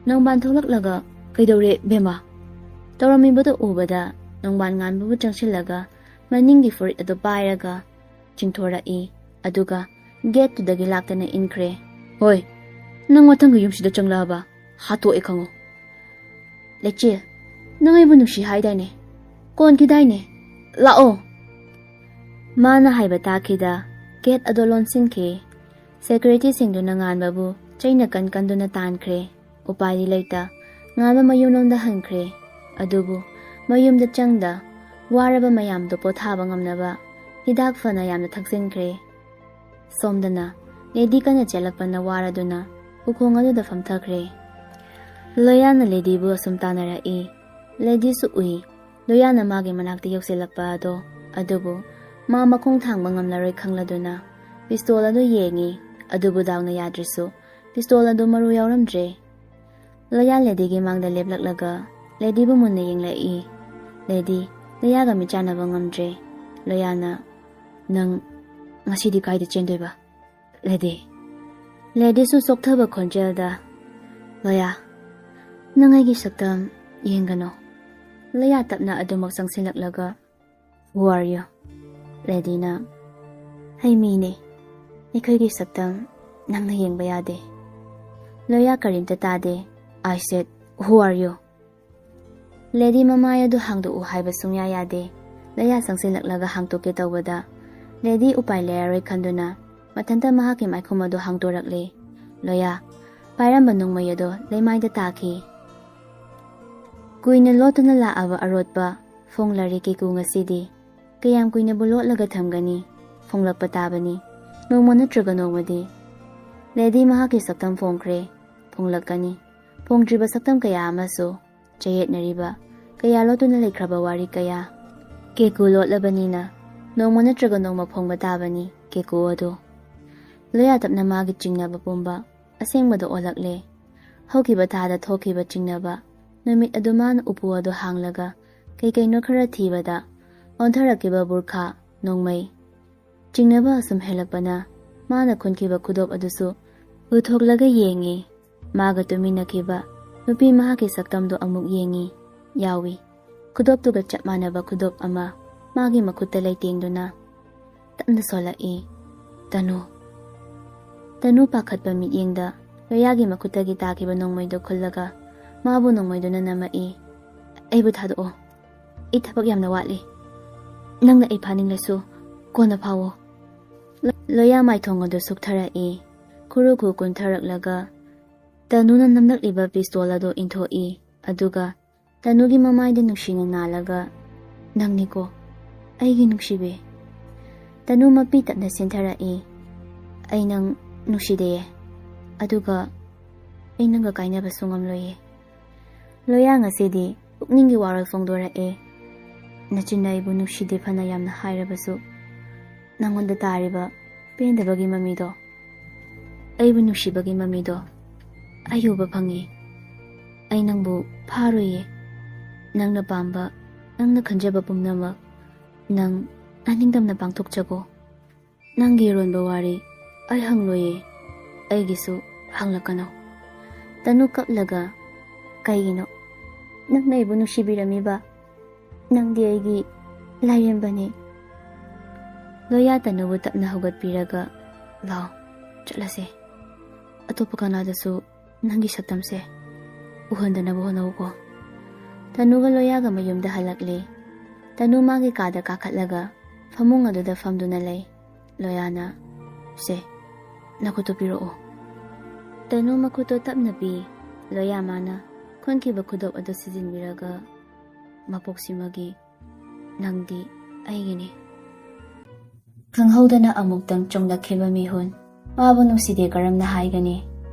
ꯅꯣꯡꯕꯥꯟ ꯊꯣꯛꯂꯛꯂꯒ, "ꯀꯩꯗꯧꯔꯦ, ꯕꯦꯝꯃ?" ꯇꯧꯔꯝꯃꯤꯕꯗꯨ ꯎꯕꯗ ꯅꯣꯡꯕꯥꯟ ꯉꯥꯟꯕꯕꯨ ꯆꯪꯁꯤꯜꯂꯒ ꯃꯅꯤꯡꯒꯤ ꯐꯨꯔꯤꯠ ꯑꯗꯨ ꯄꯥꯏꯔꯒ ꯆꯤꯡꯊꯣꯔꯛꯏ꯫ ꯑꯗꯨꯒ ꯒꯦꯠꯇꯨꯗꯒꯤ ꯂꯥꯛꯇꯅ ꯏꯟꯈ꯭ꯔꯦ꯫ "ꯍꯣꯏ, ꯅꯪ ꯃꯊꯪꯒꯤ ꯌꯨꯝꯁꯤꯗ ꯆꯪꯂꯛꯑꯕ ꯍꯥꯠꯇꯣꯛꯑꯦ ꯈꯪꯉꯣ꯫" "ꯂꯩꯆꯤꯜ, ꯅꯪ ꯑꯩꯕꯨ ꯅꯨꯡꯁꯤ ꯍꯥꯏꯗꯥꯏꯅꯦ? ꯀꯣꯟꯈꯤꯗꯥꯏꯅꯦ? ꯂꯥꯛꯑꯣ!" ꯃꯥꯅ ꯍꯥꯏꯕ ꯇꯥꯈꯤꯗ ꯒꯦꯠ ꯑꯗꯨ ꯂꯣꯟꯁꯤꯟꯈꯤ꯫ ꯁꯦꯀ꯭ꯌꯨꯔꯤꯇꯤꯁꯤꯡꯗꯨꯅ ꯉꯥꯟꯕꯕꯨ ꯆꯩꯅ ꯀꯟ ꯀꯟꯗꯨꯅ ꯇꯥꯟꯈ꯭ꯔꯦ꯫ ꯎꯄꯥꯏꯗꯤ ꯂꯩꯇ ꯉꯥꯟꯕ ꯃꯌꯨꯝꯂꯣꯝꯗ ꯍꯟꯈ꯭ꯔꯦ꯫ ꯑꯗꯨꯕꯨ ꯃꯌꯨꯝꯗ ꯆꯪꯗ ꯋꯥꯔꯕ ꯃꯌꯥꯝꯗꯨ ꯄꯣꯊꯥꯕ ꯉꯝꯅꯕ ꯍꯤꯗꯥꯛ ꯐꯅ ꯌꯥꯝꯅ ꯊꯛꯆꯤꯟꯈ꯭ꯔꯦ꯫ ꯁꯣꯝꯗꯅ ꯂꯦꯗꯤ ꯀꯟꯅ ꯆꯦꯜꯂꯛꯄꯅ ꯋꯥꯔꯗꯨꯅ ꯎꯈꯣꯡ ꯑꯗꯨꯗ ꯐꯝꯊꯈ꯭ꯔꯦ꯫ ꯂꯣꯌꯥꯅ ꯂꯦꯗꯤꯕꯨ ꯑꯁꯨꯝ ꯇꯥꯟꯅꯔꯛꯏ꯫ ꯂꯦꯗꯤꯁꯨ ꯎꯏ꯫ ꯂꯣꯌꯥꯅ ꯃꯥꯒꯤ ꯃꯅꯥꯛꯇ ꯌꯧꯁꯤꯜꯂꯛꯄ ꯑꯗꯣ, ꯑꯗꯨꯕꯨ ꯃꯥ ꯃꯈꯣꯡ ꯊꯥꯡꯕ ꯉꯝꯂꯔꯣꯏ ꯈꯪꯂꯗꯨꯅ ꯄꯤꯁꯇꯣꯜ ꯑꯗꯨ ꯌꯦꯡꯉꯤ꯫ ꯑꯗꯨꯕꯨ ꯗꯥꯎꯅ ꯌꯥꯗ꯭ꯔꯤꯁꯨ ꯄꯤꯁꯇꯣꯜ ꯑꯗꯨ ꯃꯔꯨ ꯌꯥꯎꯔꯝꯗ꯭ꯔꯦ꯫ ꯂꯣꯌꯥ ꯂꯦꯗꯤꯒꯤ ꯃꯥꯡꯗ ꯂꯦꯞꯂꯛꯂꯒ ꯂꯦꯗꯤꯕꯨ ꯃꯨꯟꯅ ꯌꯦꯡꯂꯛꯏ꯫ ꯂꯦꯗꯤ ꯂꯣꯌꯥꯒ ꯃꯤꯠꯆꯥꯟꯅꯕ ꯉꯝꯗ꯭ꯔꯦ꯫ ꯂꯣꯌꯥꯅ, "ꯅꯪ ꯉꯁꯤꯗꯤ ꯀꯥꯏꯗ ꯆꯦꯟꯗꯣꯏꯕ, ꯂꯦꯗꯤ?" ꯂꯦꯗꯤꯁꯨ ꯆꯣꯛꯊꯕ ꯈꯣꯟꯖꯦꯜꯗ, "ꯂꯣꯌꯥ, ꯅꯪ ꯑꯩꯒꯤ ꯁꯛꯇꯝ ꯌꯦꯡꯒꯅꯨ꯫" ꯂꯣꯌꯥ ꯇꯞꯅ ꯑꯗꯨꯃꯛ ꯆꯪꯁꯤꯜꯂꯛꯂꯒ, "Who are you?" ꯂꯦꯗꯤꯅ, "ꯑꯩ ꯃꯤꯅꯦ꯫ ꯑꯩꯈꯣꯏꯒꯤ ꯁꯛꯇꯝ ꯅꯪꯅ ꯌꯦꯡꯕ ꯌꯥꯗꯦ꯫" ꯂꯣꯌꯥ ꯀꯔꯤꯝꯇ ꯇꯥꯗꯦ꯫ I said, "Who are you?" Lady ꯃꯃꯥꯏ ꯑꯗꯨ ꯍꯥꯡꯗꯣꯛꯎ ꯍꯥꯏꯕ ꯁꯨꯡꯌꯥ ꯌꯥꯗꯦ꯫ ꯂꯣꯌꯥ ꯆꯪꯁꯤꯜꯂꯛꯂꯒ ꯍꯥꯡꯗꯣꯛꯀꯦ ꯇꯧꯕꯗ, ꯂꯦꯗꯤ ꯎꯄꯥꯏ ꯂꯩꯔꯔꯣꯏ ꯈꯟꯗꯨꯅ ꯃꯊꯟꯇ ꯃꯍꯥꯛꯀꯤ ꯃꯥꯏꯈꯨꯝ ꯑꯗꯨ ꯍꯥꯡꯗꯣꯔꯛꯂꯦ꯫ ꯂꯣꯌꯥ ꯄꯥꯏꯔꯝꯕ ꯅꯣꯡꯃꯩ ꯑꯗꯨ ꯂꯩꯃꯥꯏꯗ ꯇꯥꯈꯤ꯫ ꯀꯨꯏꯅ ꯂꯣꯠꯇꯨꯅ ꯂꯥꯛꯂꯕ ꯑꯔꯣꯠꯄ ꯐꯣꯡꯂꯔꯦ ꯀꯦꯀꯨ ꯉꯁꯤꯗꯤ꯫ ꯀꯌꯥꯝ ꯀꯨꯏꯅꯕꯨ ꯂꯣꯠꯂꯒ ꯊꯝꯒꯅꯤ? ꯐꯣꯡꯂꯛꯄ ꯇꯥꯕꯅꯤ꯫ ꯅꯣꯡꯃ ꯅꯠꯇ꯭ꯔꯒ ꯅꯣꯡꯃꯗꯤ ꯂꯦꯗꯤ ꯃꯍꯥꯛꯀꯤ ꯁꯛꯇꯝ ꯐꯣꯡꯈ꯭ꯔꯦ꯫ ꯐꯣꯡꯂꯛꯀꯅꯤ꯫ ꯐꯣꯡꯗ꯭ꯔꯤꯕ ꯁꯛꯇꯝ ꯀꯌꯥ ꯑꯃꯁꯨ, ꯆꯌꯦꯠꯅꯔꯤꯕ ꯀꯌꯥ ꯂꯣꯠꯇꯨꯅ ꯂꯩꯈ꯭ꯔꯕ ꯋꯥꯔꯤ ꯀꯌꯥ꯫ ꯀꯦꯀꯨ ꯂꯣꯠꯂꯕꯅꯤꯅ ꯅꯣꯡꯃ ꯅꯠꯇ꯭ꯔꯒ ꯅꯣꯡꯃ ꯐꯣꯡꯕ ꯇꯥꯕꯅꯤ ꯀꯦꯀꯨ ꯑꯗꯨ꯫ ꯂꯣꯌꯥ ꯇꯞꯅ ꯃꯥꯒꯤ ꯆꯤꯡꯅꯕ ꯄꯨꯝꯕ ꯑꯁꯦꯡꯕꯗ ꯑꯣꯜꯂꯛꯂꯦ꯫ ꯍꯧꯈꯤꯕ ꯊꯥꯗ ꯊꯣꯛꯈꯤꯕ ꯆꯤꯡꯅꯕ ꯅꯨꯃꯤꯠ ꯑꯗꯨ ꯃꯥꯅ ꯎꯄꯨ ꯑꯗꯨ ꯍꯥꯡꯂꯒ ꯀꯩ ꯀꯩꯅꯣ ꯈꯔ ꯊꯤꯕꯗ ꯑꯣꯟꯊꯔꯛꯈꯤꯕ ꯕꯨꯔꯈꯥ, ꯅꯣꯡꯃꯩ꯫ ꯆꯤꯡꯅꯕ ꯑꯁꯨꯝ ꯍꯦꯜꯂꯛꯄꯅ ꯃꯥꯅ ꯈꯨꯟꯈꯤꯕ ꯈꯨꯗꯣꯞ ꯑꯗꯨꯁꯨ ꯎꯊꯣꯛꯂꯒ ꯌꯦꯡꯉꯤ꯫ ꯃꯥꯒ ꯇꯨꯃꯤꯟꯅꯈꯤꯕ ꯅꯨꯄꯤ ꯃꯍꯥꯛꯀꯤ ꯁꯛꯇꯝꯗꯨ ꯑꯃꯨꯛ ꯌꯦꯡꯉꯤ꯫ ꯌꯥꯎꯏ꯫ ꯈꯨꯗꯣꯞꯇꯨꯒ ꯆꯞ ꯃꯥꯟꯅꯕ ꯈꯨꯗꯣꯞ ꯑꯃ ꯃꯥꯒꯤ ꯃꯈꯨꯠꯇ ꯂꯩꯇꯦꯡꯗꯨꯅ ꯇꯞꯅ ꯁꯣꯜꯂꯛꯏ꯫ "ꯇꯅꯨ!" ꯇꯅꯨ ꯄꯥꯈꯠꯄ ꯃꯤꯠꯌꯦꯡꯗ ꯂꯣꯌꯥꯒꯤ ꯃꯈꯨꯠꯇꯒꯤ ꯇꯥꯈꯤꯕ ꯅꯣꯡꯃꯩꯗꯨ ꯈꯨꯜꯂꯒ ꯃꯥꯕꯨ ꯅꯣꯡꯃꯩꯗꯨꯅ ꯅꯝꯃꯛꯏ꯫ "ꯑꯩꯕꯨ ꯊꯥꯗꯣꯛꯑꯣ꯫ ꯑꯩ ꯊꯕꯛ ꯌꯥꯝꯅ ꯋꯥꯠꯂꯤ꯫ ꯅꯪꯅ ꯑꯩ ꯐꯥꯅꯤꯡꯂꯁꯨ ꯀꯣꯟꯅ ꯐꯥꯎꯑꯣ꯫" ꯂꯣꯌꯥ ꯃꯥꯏꯊꯣꯡ ꯑꯗꯨ ꯁꯨꯛꯊꯔꯛꯏ꯫ ꯈꯨꯔꯨ ꯈꯨ ꯀꯨꯟꯊꯔꯛꯂꯒ ꯇꯅꯨꯅ ꯅꯝꯂꯛꯂꯤꯕ ꯄꯤꯁꯇꯣꯜ ꯑꯗꯨ ꯏꯟꯊꯣꯛꯏ꯫ ꯑꯗꯨꯒ ꯇꯅꯨꯒꯤ ꯃꯃꯥꯏꯗ ꯅꯨꯡꯁꯤꯅ ꯅꯥꯜꯂꯒ, "ꯅꯪꯅꯤꯀꯣ, ꯑꯩꯒꯤ ꯅꯨꯡꯁꯤꯕꯤ?" ꯇꯅꯨ ꯃꯄꯤ ꯇꯞꯅ ꯆꯦꯟꯊꯔꯛꯏ꯫ "ꯑꯩ ꯅꯪ ꯅꯨꯡꯁꯤꯗꯦꯌꯦ꯫ ꯑꯗꯨꯒ ꯑꯩ ꯅꯪꯒ ꯀꯥꯏꯅꯕꯁꯨ ꯉꯝꯂꯣꯏꯌꯦ꯫" ꯂꯣꯌꯥ ꯉꯁꯤꯗꯤ ꯄꯨꯛꯅꯤꯡꯒꯤ ꯋꯥꯔꯣꯜ ꯐꯣꯡꯗꯣꯔꯛꯑꯦ꯫ "ꯅꯆꯤꯟꯅ ꯑꯩꯕꯨ ꯅꯨꯡꯁꯤꯗꯦ ꯐꯅ ꯌꯥꯝꯅ ꯍꯥꯏꯔꯕꯁꯨ, ꯅꯪꯉꯣꯟꯗ ꯇꯥꯔꯤꯕ ꯄꯦꯟꯗꯕꯒꯤ ꯃꯃꯤꯗꯣ, ꯑꯩꯕꯨ ꯅꯨꯡꯁꯤꯕꯒꯤ ꯃꯃꯤꯗꯣ ꯑꯩ ꯎꯕ ꯐꯪꯉꯤ꯫ ꯑꯩ ꯅꯪꯕꯨ ꯐꯥꯔꯣꯏꯌꯦ꯫ ꯅꯪꯅ ꯄꯥꯝꯕ, ꯅꯪꯅ ꯈꯟꯖꯕ ꯄꯨꯝꯅꯃꯛ ꯅꯪ ꯅꯅꯤꯡꯇꯝꯅ ꯄꯥꯡꯊꯣꯛꯆꯀꯣ꯫ ꯅꯪꯒꯤ ꯑꯔꯣꯟꯕ ꯋꯥꯔꯤ ꯑꯩ ꯍꯪꯂꯣꯏꯌꯦ꯫ ꯑꯩꯒꯤꯁꯨ ꯍꯪꯂꯛꯀꯅꯨ꯫" ꯇꯅꯨ ꯀꯞꯂꯒ, "ꯀꯩꯒꯤꯅꯣ? ꯅꯪꯅ ꯑꯩꯕꯨ ꯅꯨꯡꯁꯤꯕꯤꯔꯝꯃꯤꯕ? ꯅꯪꯗꯤ ꯑꯩꯒꯤ ꯂꯥꯏꯔꯦꯝꯕꯅꯤ꯫" ꯂꯣꯌꯥ ꯇꯅꯨꯕꯨ ꯇꯞꯅ ꯍꯧꯒꯠꯄꯤꯔꯒ, "ꯂꯥꯎ, ꯆꯠꯂꯁꯦ꯫ ꯑꯇꯣꯞꯄ ꯀꯅꯥꯗꯁꯨ ꯅꯪꯒꯤ ꯁꯛꯇꯝꯁꯦ ꯎꯍꯟꯗꯅꯕ ꯍꯣꯠꯅꯧꯀꯣ꯫ ꯇꯅꯨꯒ ꯂꯣꯌꯥꯒ ꯃꯌꯨꯝꯗ ꯍꯜꯂꯛꯂꯦ꯫ ꯇꯅꯨ ꯃꯥꯒꯤ ꯀꯥꯗ ꯀꯥꯈꯠꯂꯒ ꯐꯃꯨꯡ ꯑꯗꯨꯗ ꯐꯝꯗꯨꯅ ꯂꯩ꯫ ꯂꯣꯌꯥꯅ, "ꯁꯦ, ꯅꯈꯨꯠꯇꯨ ꯄꯤꯔꯛꯑꯣ꯫" ꯇꯅꯨ ꯃꯈꯨꯠꯇꯣ ꯇꯞꯅ ꯄꯤ꯫ ꯂꯣꯌꯥ ꯃꯥꯅ ꯈꯨꯟꯈꯤꯕ ꯈꯨꯗꯣꯞ ꯑꯗꯨ ꯁꯤꯖꯤꯟꯕꯤꯔꯒ, "ꯃꯄꯣꯛꯁꯤꯃꯒꯤ ꯅꯪꯗꯤ ꯑꯩꯒꯤꯅꯤ꯫" ꯈꯪꯍꯧꯗꯅ ꯑꯃꯨꯛꯇꯪ ꯆꯣꯡꯂꯛꯈꯤꯕ ꯃꯤꯍꯨꯟ꯫ ꯃꯥꯕꯨ ꯅꯨꯡꯁꯤꯗꯦ ꯀꯔꯝꯅ ꯍꯥꯏꯒꯅꯤ?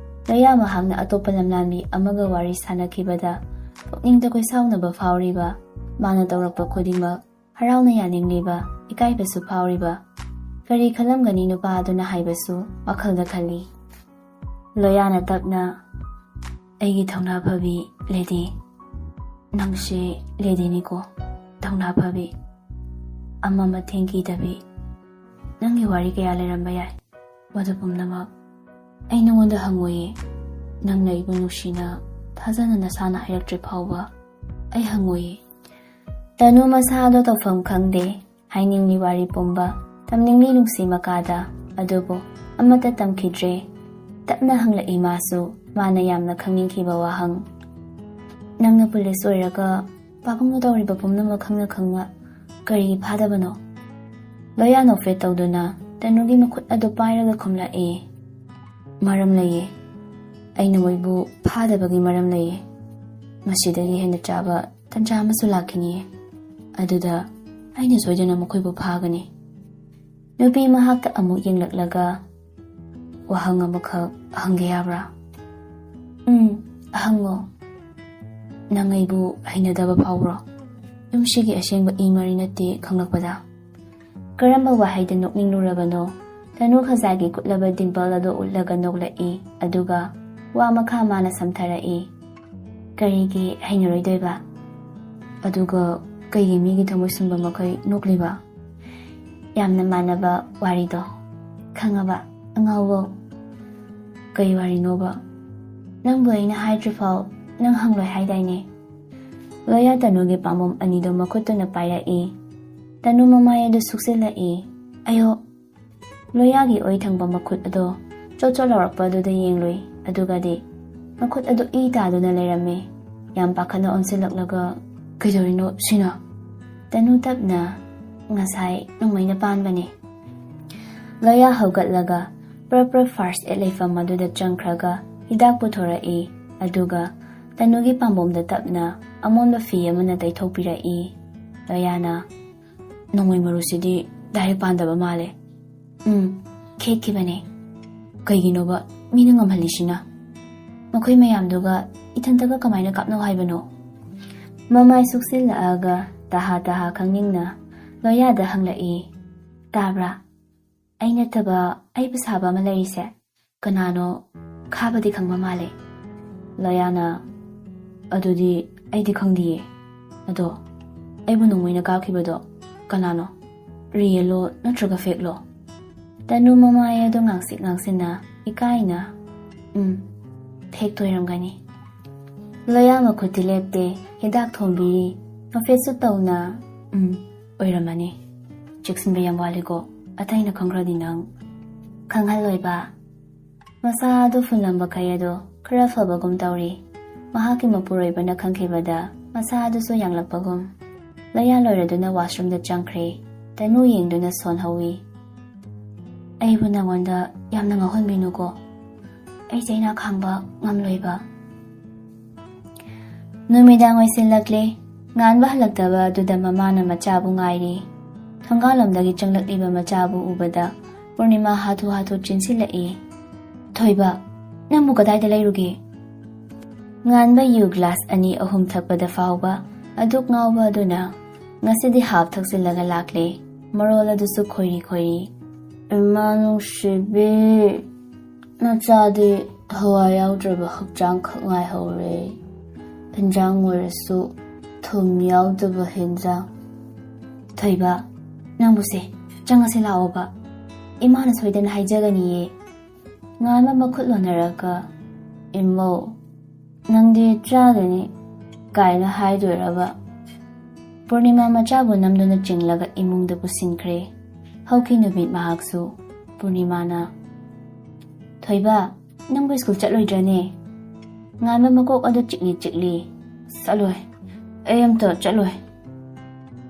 ꯂꯣꯌꯥ ꯃꯍꯥꯛꯅ ꯑꯇꯣꯞꯄ ꯂꯝꯂꯥꯟꯕꯤ ꯑꯃꯒ ꯋꯥꯔꯤ ꯁꯥꯟꯅꯈꯤꯕꯗ ꯄꯨꯛꯅꯤꯡꯗ ꯀꯣꯏꯁꯥꯎꯅꯕ ꯐꯥꯎꯔꯤꯕ, ꯃꯥꯅ ꯇꯧꯔꯛꯄ ꯈꯨꯗꯤꯡꯃꯛ ꯍꯔꯥꯎꯅ ꯌꯥꯅꯤꯡꯂꯤꯕ, ꯏꯀꯥꯏꯕꯁꯨ ꯐꯥꯎꯔꯤꯕ꯫ ꯀꯔꯤ ꯈꯜꯂꯝꯒꯅꯤ ꯅꯨꯄꯥ ꯑꯗꯨꯅ ꯍꯥꯏꯕꯁꯨ ꯋꯥꯈꯜꯗ ꯈꯜꯂꯤ꯫ ꯂꯣꯌꯥꯅ ꯇꯞꯅ, "ꯑꯩꯒꯤ ꯊꯧꯅꯥ ꯐꯕꯤ ꯂꯦꯗꯤ, ꯅꯪꯁꯦ ꯂꯦꯗꯤꯅꯤꯀꯣ, ꯊꯧꯅꯥ ꯐꯕꯤ, ꯑꯃ ꯃꯇꯦꯡ ꯀꯤꯗꯕꯤ꯫ ꯅꯪꯒꯤ ꯋꯥꯔꯤ ꯀꯌꯥ ꯂꯩꯔꯝꯕ ꯌꯥꯏ, ꯃꯗꯨ ꯄꯨꯝꯅꯃꯛ ꯑꯩ ꯅꯉꯣꯟꯗ ꯍꯪꯉꯣꯏꯌꯦ꯫ ꯅꯪꯅ ꯑꯩꯕꯨ ꯅꯨꯡꯁꯤꯅ, ꯊꯥꯖꯅ ꯅꯁꯥꯅ ꯍꯥꯏꯔꯛꯇ꯭ꯔꯤ ꯐꯥꯎꯕ ꯑꯩ ꯍꯪꯉꯣꯏꯌꯦ꯫" ꯇꯅꯨ ꯃꯁꯥꯗꯣ ꯇꯧꯐꯝ ꯈꯪꯗꯦ꯫ ꯍꯥꯏꯅꯤꯡꯂꯤ ꯋꯥꯔꯤ ꯄꯨꯝꯕ, ꯇꯝꯅꯤꯡꯂꯤ ꯅꯨꯡꯁꯤ ꯃꯀꯥꯗ, ꯑꯗꯨꯕꯨ ꯑꯃꯠꯇ ꯇꯝꯈꯤꯗ꯭ꯔꯦ꯫ ꯇꯞꯅ ꯍꯪꯂꯛꯏ ꯃꯥꯁꯨ, ꯃꯥꯅ ꯌꯥꯝꯅ ꯈꯪꯅꯤꯡꯈꯤꯕ ꯋꯥꯍꯪ꯫ "ꯅꯪꯅ ꯄꯨꯂꯤꯁ ꯑꯣꯏꯔꯒ ꯄꯥꯕꯨꯡꯅ ꯇꯧꯔꯤꯕ ꯄꯨꯝꯅꯃꯛ ꯈꯪꯅ ꯈꯪꯅ ꯀꯔꯤꯒꯤ ꯐꯥꯗꯕꯅꯣ?" ꯂꯣꯌꯥ ꯅꯣꯛꯐꯦꯠ ꯇꯧꯗꯨꯅ ꯇꯅꯨꯒꯤ ꯃꯈꯨꯠ ꯑꯗꯨ ꯄꯥꯏꯔꯒ ꯈꯨꯝꯂꯛꯏ, "ꯃꯔꯝ ꯂꯩꯌꯦ꯫ ꯑꯩꯅ ꯃꯣꯏꯕꯨ ꯐꯥꯗꯕꯒꯤ ꯃꯔꯝ ꯂꯩꯌꯦ꯫ ꯃꯁꯤꯗꯒꯤ ꯍꯦꯟꯅ ꯆꯥꯕ ꯇꯟꯖꯥ ꯑꯃꯁꯨ ꯂꯥꯛꯈꯤꯅꯤꯌꯦ꯫ ꯑꯗꯨꯗ ꯑꯩꯅ ꯁꯣꯏꯗꯅ ꯃꯈꯣꯏꯕꯨ ꯐꯥꯒꯅꯤ꯫" ꯅꯨꯄꯤ ꯃꯍꯥꯛꯇ ꯑꯃꯨꯛ ꯌꯦꯡꯂꯛꯂꯒ ꯋꯥꯍꯪ ꯑꯃꯈꯛ ꯍꯪꯒꯦ ꯌꯥꯕ꯭ꯔꯥ? "ꯎꯝ, ꯍꯪꯉꯣ꯫" "ꯅꯪ ꯑꯩꯕꯨ ꯍꯩꯅꯗꯕ ꯐꯥꯎꯕ꯭ꯔꯣ? ꯌꯨꯝꯁꯤꯒꯤ ꯑꯁꯦꯡꯕ ꯏ ꯃꯔꯤ ꯅꯠꯇꯦ ꯈꯪꯂꯛꯄꯗ?" ꯀꯔꯝꯕ ꯋꯥꯍꯩꯗ ꯅꯣꯛꯅꯤꯡꯂꯨꯔꯕꯅꯣ? ꯇꯅꯨ ꯈꯖꯥꯏꯒꯤ ꯀꯨꯠꯂꯕ ꯗꯤꯝꯄꯜ ꯑꯗꯨ ꯎꯠꯂꯒ ꯅꯣꯛꯂꯛꯏ, ꯑꯗꯨꯒ ꯋꯥ ꯃꯈꯥ ꯃꯥꯅ ꯁꯝꯊꯔꯛꯏ, "ꯀꯔꯤꯒꯤ ꯍꯩꯅꯔꯣꯏꯗꯣꯏꯕ? ꯑꯗꯨꯒ ꯀꯩꯒꯤ ꯃꯤꯒꯤ ꯊꯃꯣꯏ ꯁꯨꯝꯕ ꯃꯈꯩ ꯅꯣꯛꯂꯤꯕ?" "ꯌꯥꯝꯅ ꯃꯥꯟꯅꯕ ꯋꯥꯔꯤꯗꯣ꯫ ꯈꯪꯉꯕ, ꯑꯉꯥꯎꯕꯧ?" "ꯀꯩ ꯋꯥꯔꯤꯅꯣꯕ? ꯅꯪꯕꯨ ꯑꯩꯅ ꯍꯥꯏꯗ꯭ꯔꯤꯐꯥꯎ ꯅꯪ ꯍꯪꯂꯣꯏ ꯍꯥꯏꯗꯥꯏꯅꯦ?" ꯂꯣꯌꯥ ꯇꯅꯨꯒꯤ ꯄꯥꯝꯕꯣꯝ ꯑꯅꯤꯗꯣ ꯃꯈꯨꯠꯇꯨꯅ ꯄꯥꯏꯔꯛꯏ꯫ ꯇꯅꯨ ꯃꯃꯥꯏ ꯑꯗꯨ ꯁꯨꯛꯆꯤꯜꯂꯛꯏ꯫ "ꯑꯌꯣ!" ꯂꯣꯌꯥꯒꯤ ꯑꯣꯏ ꯊꯪꯕ ꯃꯈꯨꯠ ꯑꯗꯣ ꯆꯣꯠ ꯆꯣꯠ ꯂꯥꯎꯔꯛꯄ ꯑꯗꯨꯗ ꯌꯦꯡꯂꯨꯏ, ꯑꯗꯨꯒꯗꯤ ꯃꯈꯨꯠ ꯑꯗꯨ ꯏ ꯇꯥꯗꯨꯅ ꯂꯩꯔꯝꯃꯤ꯫ ꯌꯥꯝ ꯄꯥꯈꯠꯅ ꯑꯣꯟꯁꯤꯜꯂꯛꯂꯒ, "ꯀꯩꯗꯧꯔꯤꯅꯣ ꯁꯤꯅ?" ꯇꯅꯨ ꯇꯞꯅ, "ꯉꯁꯥꯏ ꯅꯣꯡꯃꯩꯅ ꯄꯥꯟꯕꯅꯦ꯫" ꯂꯣꯌꯥ ꯍꯧꯒꯠꯂꯒ ꯄ꯭ꯔꯞ ꯄ꯭ꯔꯞ ꯐꯥꯔꯁ ꯑꯦꯗ ꯂꯩꯐꯝ ꯑꯗꯨꯗ ꯆꯪꯈ꯭ꯔꯒ ꯍꯤꯗꯥꯛ ꯄꯨꯊꯣꯔꯛꯏ꯫ ꯑꯗꯨꯒ ꯇꯅꯨꯒꯤ ꯄꯥꯝꯕꯣꯝꯗ ꯇꯞꯅ ꯑꯃꯣꯟꯕ ꯐꯤ ꯑꯃꯅ ꯇꯩꯊꯣꯛꯄꯤꯔꯛꯏ꯫ ꯂꯣꯌꯥꯅ, "ꯅꯣꯡꯃꯩ ꯃꯔꯨꯁꯤꯗꯤ ꯗꯥꯏꯔꯦꯛ ꯄꯥꯟꯗꯕ ꯃꯥꯜꯂꯦ꯫" "ꯎꯝ, ꯈꯦꯠꯈꯤꯕꯅꯦ꯫" "ꯀꯩꯒꯤꯅꯣꯕ ꯃꯤꯅ ꯉꯝꯍꯜꯂꯤꯁꯤꯅ?" "ꯃꯈꯣꯏ ꯃꯌꯥꯝꯗꯨꯒ ꯏꯊꯟꯇꯒ ꯀꯃꯥꯏꯅ ꯀꯥꯞꯅꯧ ꯍꯥꯏꯕꯅꯣ?" ꯃꯃꯥꯏ ꯁꯨꯛꯁꯤꯜꯂꯛꯑꯒ ꯇꯍꯥ ꯇꯍꯥ ꯈꯪꯅꯤꯡꯅ ꯂꯣꯌꯥꯗ ꯍꯪꯂꯛꯏ꯫ "ꯇꯥꯕ꯭ꯔꯥ? ꯑꯩ ꯅꯠꯇꯕ ꯑꯩꯕꯨ ꯁꯥꯕ ꯑꯃ ꯂꯩꯔꯤꯁꯦ꯫ ꯀꯅꯥꯅꯣ? ꯈꯥꯕꯗꯤ ꯈꯪꯕ ꯃꯥꯜꯂꯦ꯫" ꯂꯣꯌꯥꯅ, "ꯑꯗꯨꯗꯤ ꯑꯩꯗꯤ ꯈꯪꯗꯤꯌꯦ꯫ ꯑꯗꯣ ꯑꯩꯕꯨ ꯅꯣꯡꯃꯩꯅ ꯀꯥꯞꯈꯤꯕꯗꯣ ꯀꯅꯥꯅꯣ? ꯔꯤꯌꯦꯜꯂꯣ ꯅꯠꯇ꯭ꯔꯒ ꯐꯦꯛꯂꯣ?" ꯇꯅꯨ ꯃꯃꯥꯏ ꯑꯗꯨ ꯉꯥꯡꯁꯤꯛ ꯉꯥꯡꯁꯤꯟꯅ ꯏꯀꯥꯏꯅ, "ꯎꯝ, ꯐꯦꯛꯇꯣ ꯑꯣꯏꯔꯝꯒꯅꯤ꯫" ꯂꯣꯌꯥ ꯃꯈꯨꯠꯇꯤ ꯂꯦꯞꯇꯦ, ꯍꯤꯗꯥꯛ ꯊꯣꯝꯕꯤꯔꯤ꯫ ꯃꯐꯦꯠꯁꯨ ꯇꯧꯅ, "ꯎꯝ, ꯑꯣꯏꯔꯝꯃꯅꯤ꯫ ꯆꯦꯛꯁꯤꯟꯕ ꯌꯥꯝ ꯋꯥꯠꯂꯤꯀꯣ, ꯑꯇꯩꯅ ꯈꯪꯈ꯭ꯔꯗꯤ ꯅꯪ꯫" "ꯈꯪꯍꯜꯂꯣꯏꯕ꯫" ꯃꯁꯥ ꯑꯗꯨ ꯐꯨꯜꯂꯝꯕ ꯈꯩ ꯑꯗꯣ ꯈꯔ ꯐꯕꯒꯨꯝ ꯇꯧꯔꯤ꯫ ꯃꯍꯥꯛꯀꯤ ꯃꯄꯨꯔꯣꯏꯕꯅ ꯈꯪꯈꯤꯕꯗ ꯃꯁꯥ ꯑꯗꯨꯁꯨ ꯌꯥꯡꯂꯛꯄꯒꯨꯝ꯫ ꯂꯣꯌꯥ ꯂꯣꯏꯔꯗꯨꯅ ꯋꯥꯁꯔꯨꯝꯗ ꯆꯪꯈ꯭ꯔꯦ꯫ ꯇꯅꯨ ꯌꯦꯡꯗꯨꯅ ꯁꯣꯟꯍꯧꯏ꯫ "ꯑꯩꯕꯨ ꯅꯉꯣꯟꯗ ꯌꯥꯝꯅ ꯉꯥꯎꯍꯟꯕꯤꯅꯨꯀꯣ꯫ ꯑꯩ ꯆꯩꯅꯥ ꯈꯥꯡꯕ ꯉꯝꯂꯣꯏꯕ꯫" ꯅꯨꯃꯤꯗꯥꯡ ꯑꯣꯏꯁꯤꯜꯂꯛꯂꯦ꯫ ꯉꯥꯟꯕ ꯍꯜꯂꯛꯇꯕ ꯑꯗꯨꯗ ꯃꯃꯥꯅ ꯃꯆꯥꯕꯨ ꯉꯥꯏꯔꯤ꯫ ꯊꯣꯡꯒꯥꯜꯂꯣꯝꯗꯒꯤ ꯆꯪꯂꯛꯂꯤꯕ ꯃꯆꯥꯕꯨ ꯎꯕꯗ ꯄꯨꯔꯅꯤꯃꯥ ꯍꯥꯊꯨ ꯍꯥꯊꯨ ꯆꯦꯟꯁꯤꯜꯂꯛꯏ꯫ "ꯊꯣꯏꯕ, ꯅꯪꯕꯨ ꯀꯗꯥꯏꯗ ꯂꯩꯔꯨꯒꯦ?" ꯉꯥꯟꯕ ꯌꯨ ꯒ꯭ꯂꯥꯁ ꯑꯅꯤ ꯑꯍꯨꯝ ꯊꯛꯄꯗ ꯐꯥꯎꯕ ꯑꯗꯨꯛ ꯉꯥꯎꯕ ꯑꯗꯨꯅ ꯉꯁꯤꯗꯤ ꯍꯥꯞ ꯊꯛꯆꯤꯜꯂꯒ ꯂꯥꯛꯂꯦ꯫ ꯃꯔꯣꯜ ꯑꯗꯨꯁꯨ ꯈꯣꯏꯔꯤ ꯈꯣꯏꯔꯤ꯫ "ꯏꯃꯥ ꯅꯨꯡꯁꯤꯕꯤ, ꯅꯆꯥꯗꯤ ꯍꯋꯥꯏ ꯌꯥꯎꯗ꯭ꯔꯕ ꯍꯛꯆꯥꯡ ꯈꯛ ꯉꯥꯏꯍꯧꯔꯦ꯫ ꯏꯟꯖꯥꯡ ꯑꯣꯏꯔꯁꯨ ꯊꯨꯝ ꯌꯥꯎꯗꯕ ꯍꯦꯟꯖꯥꯡ꯫" "ꯊꯣꯏꯕ, ꯅꯪꯕꯨꯁꯦ, ꯆꯪꯉꯁꯤ ꯂꯥꯛꯑꯣꯕ꯫ ꯏꯃꯥꯅ ꯁꯣꯏꯗꯅ ꯍꯥꯏꯖꯒꯅꯤꯌꯦ꯫" ꯉꯥꯟꯕ ꯃꯈꯨꯠ ꯂꯣꯟꯅꯔꯒ, "ꯏꯃꯧ, ꯅꯪꯗꯤ ꯆꯥꯒꯅꯤ ꯀꯥꯏꯅ ꯍꯥꯏꯗꯣꯏꯔꯕ?" ꯄꯨꯔꯅꯤꯃꯥ ꯃꯆꯥꯕꯨ ꯅꯝꯗꯨꯅ ꯆꯤꯡꯂꯒ ꯏꯃꯨꯡꯗ ꯄꯨꯁꯤꯟꯈ꯭ꯔꯦ꯫ ꯍꯧꯈꯤ ꯅꯨꯃꯤꯠ ꯃꯍꯥꯛꯁꯨ꯫ ꯄꯨꯔꯅꯤꯃꯥꯅ, "ꯊꯣꯏꯕ, ꯅꯪꯕꯨ ꯁ꯭ꯀꯨꯜ ꯆꯠꯂꯣꯏꯗ꯭ꯔꯅꯦ?" ꯉꯥꯟꯕ ꯃꯀꯣꯛ ꯑꯗꯨ ꯆꯤꯛꯂꯤ ꯆꯤꯛꯂꯤ꯫ "ꯆꯠꯂꯣꯏ, ꯑꯩ ꯑꯝꯇ ꯆꯠꯂꯣꯏ"꯫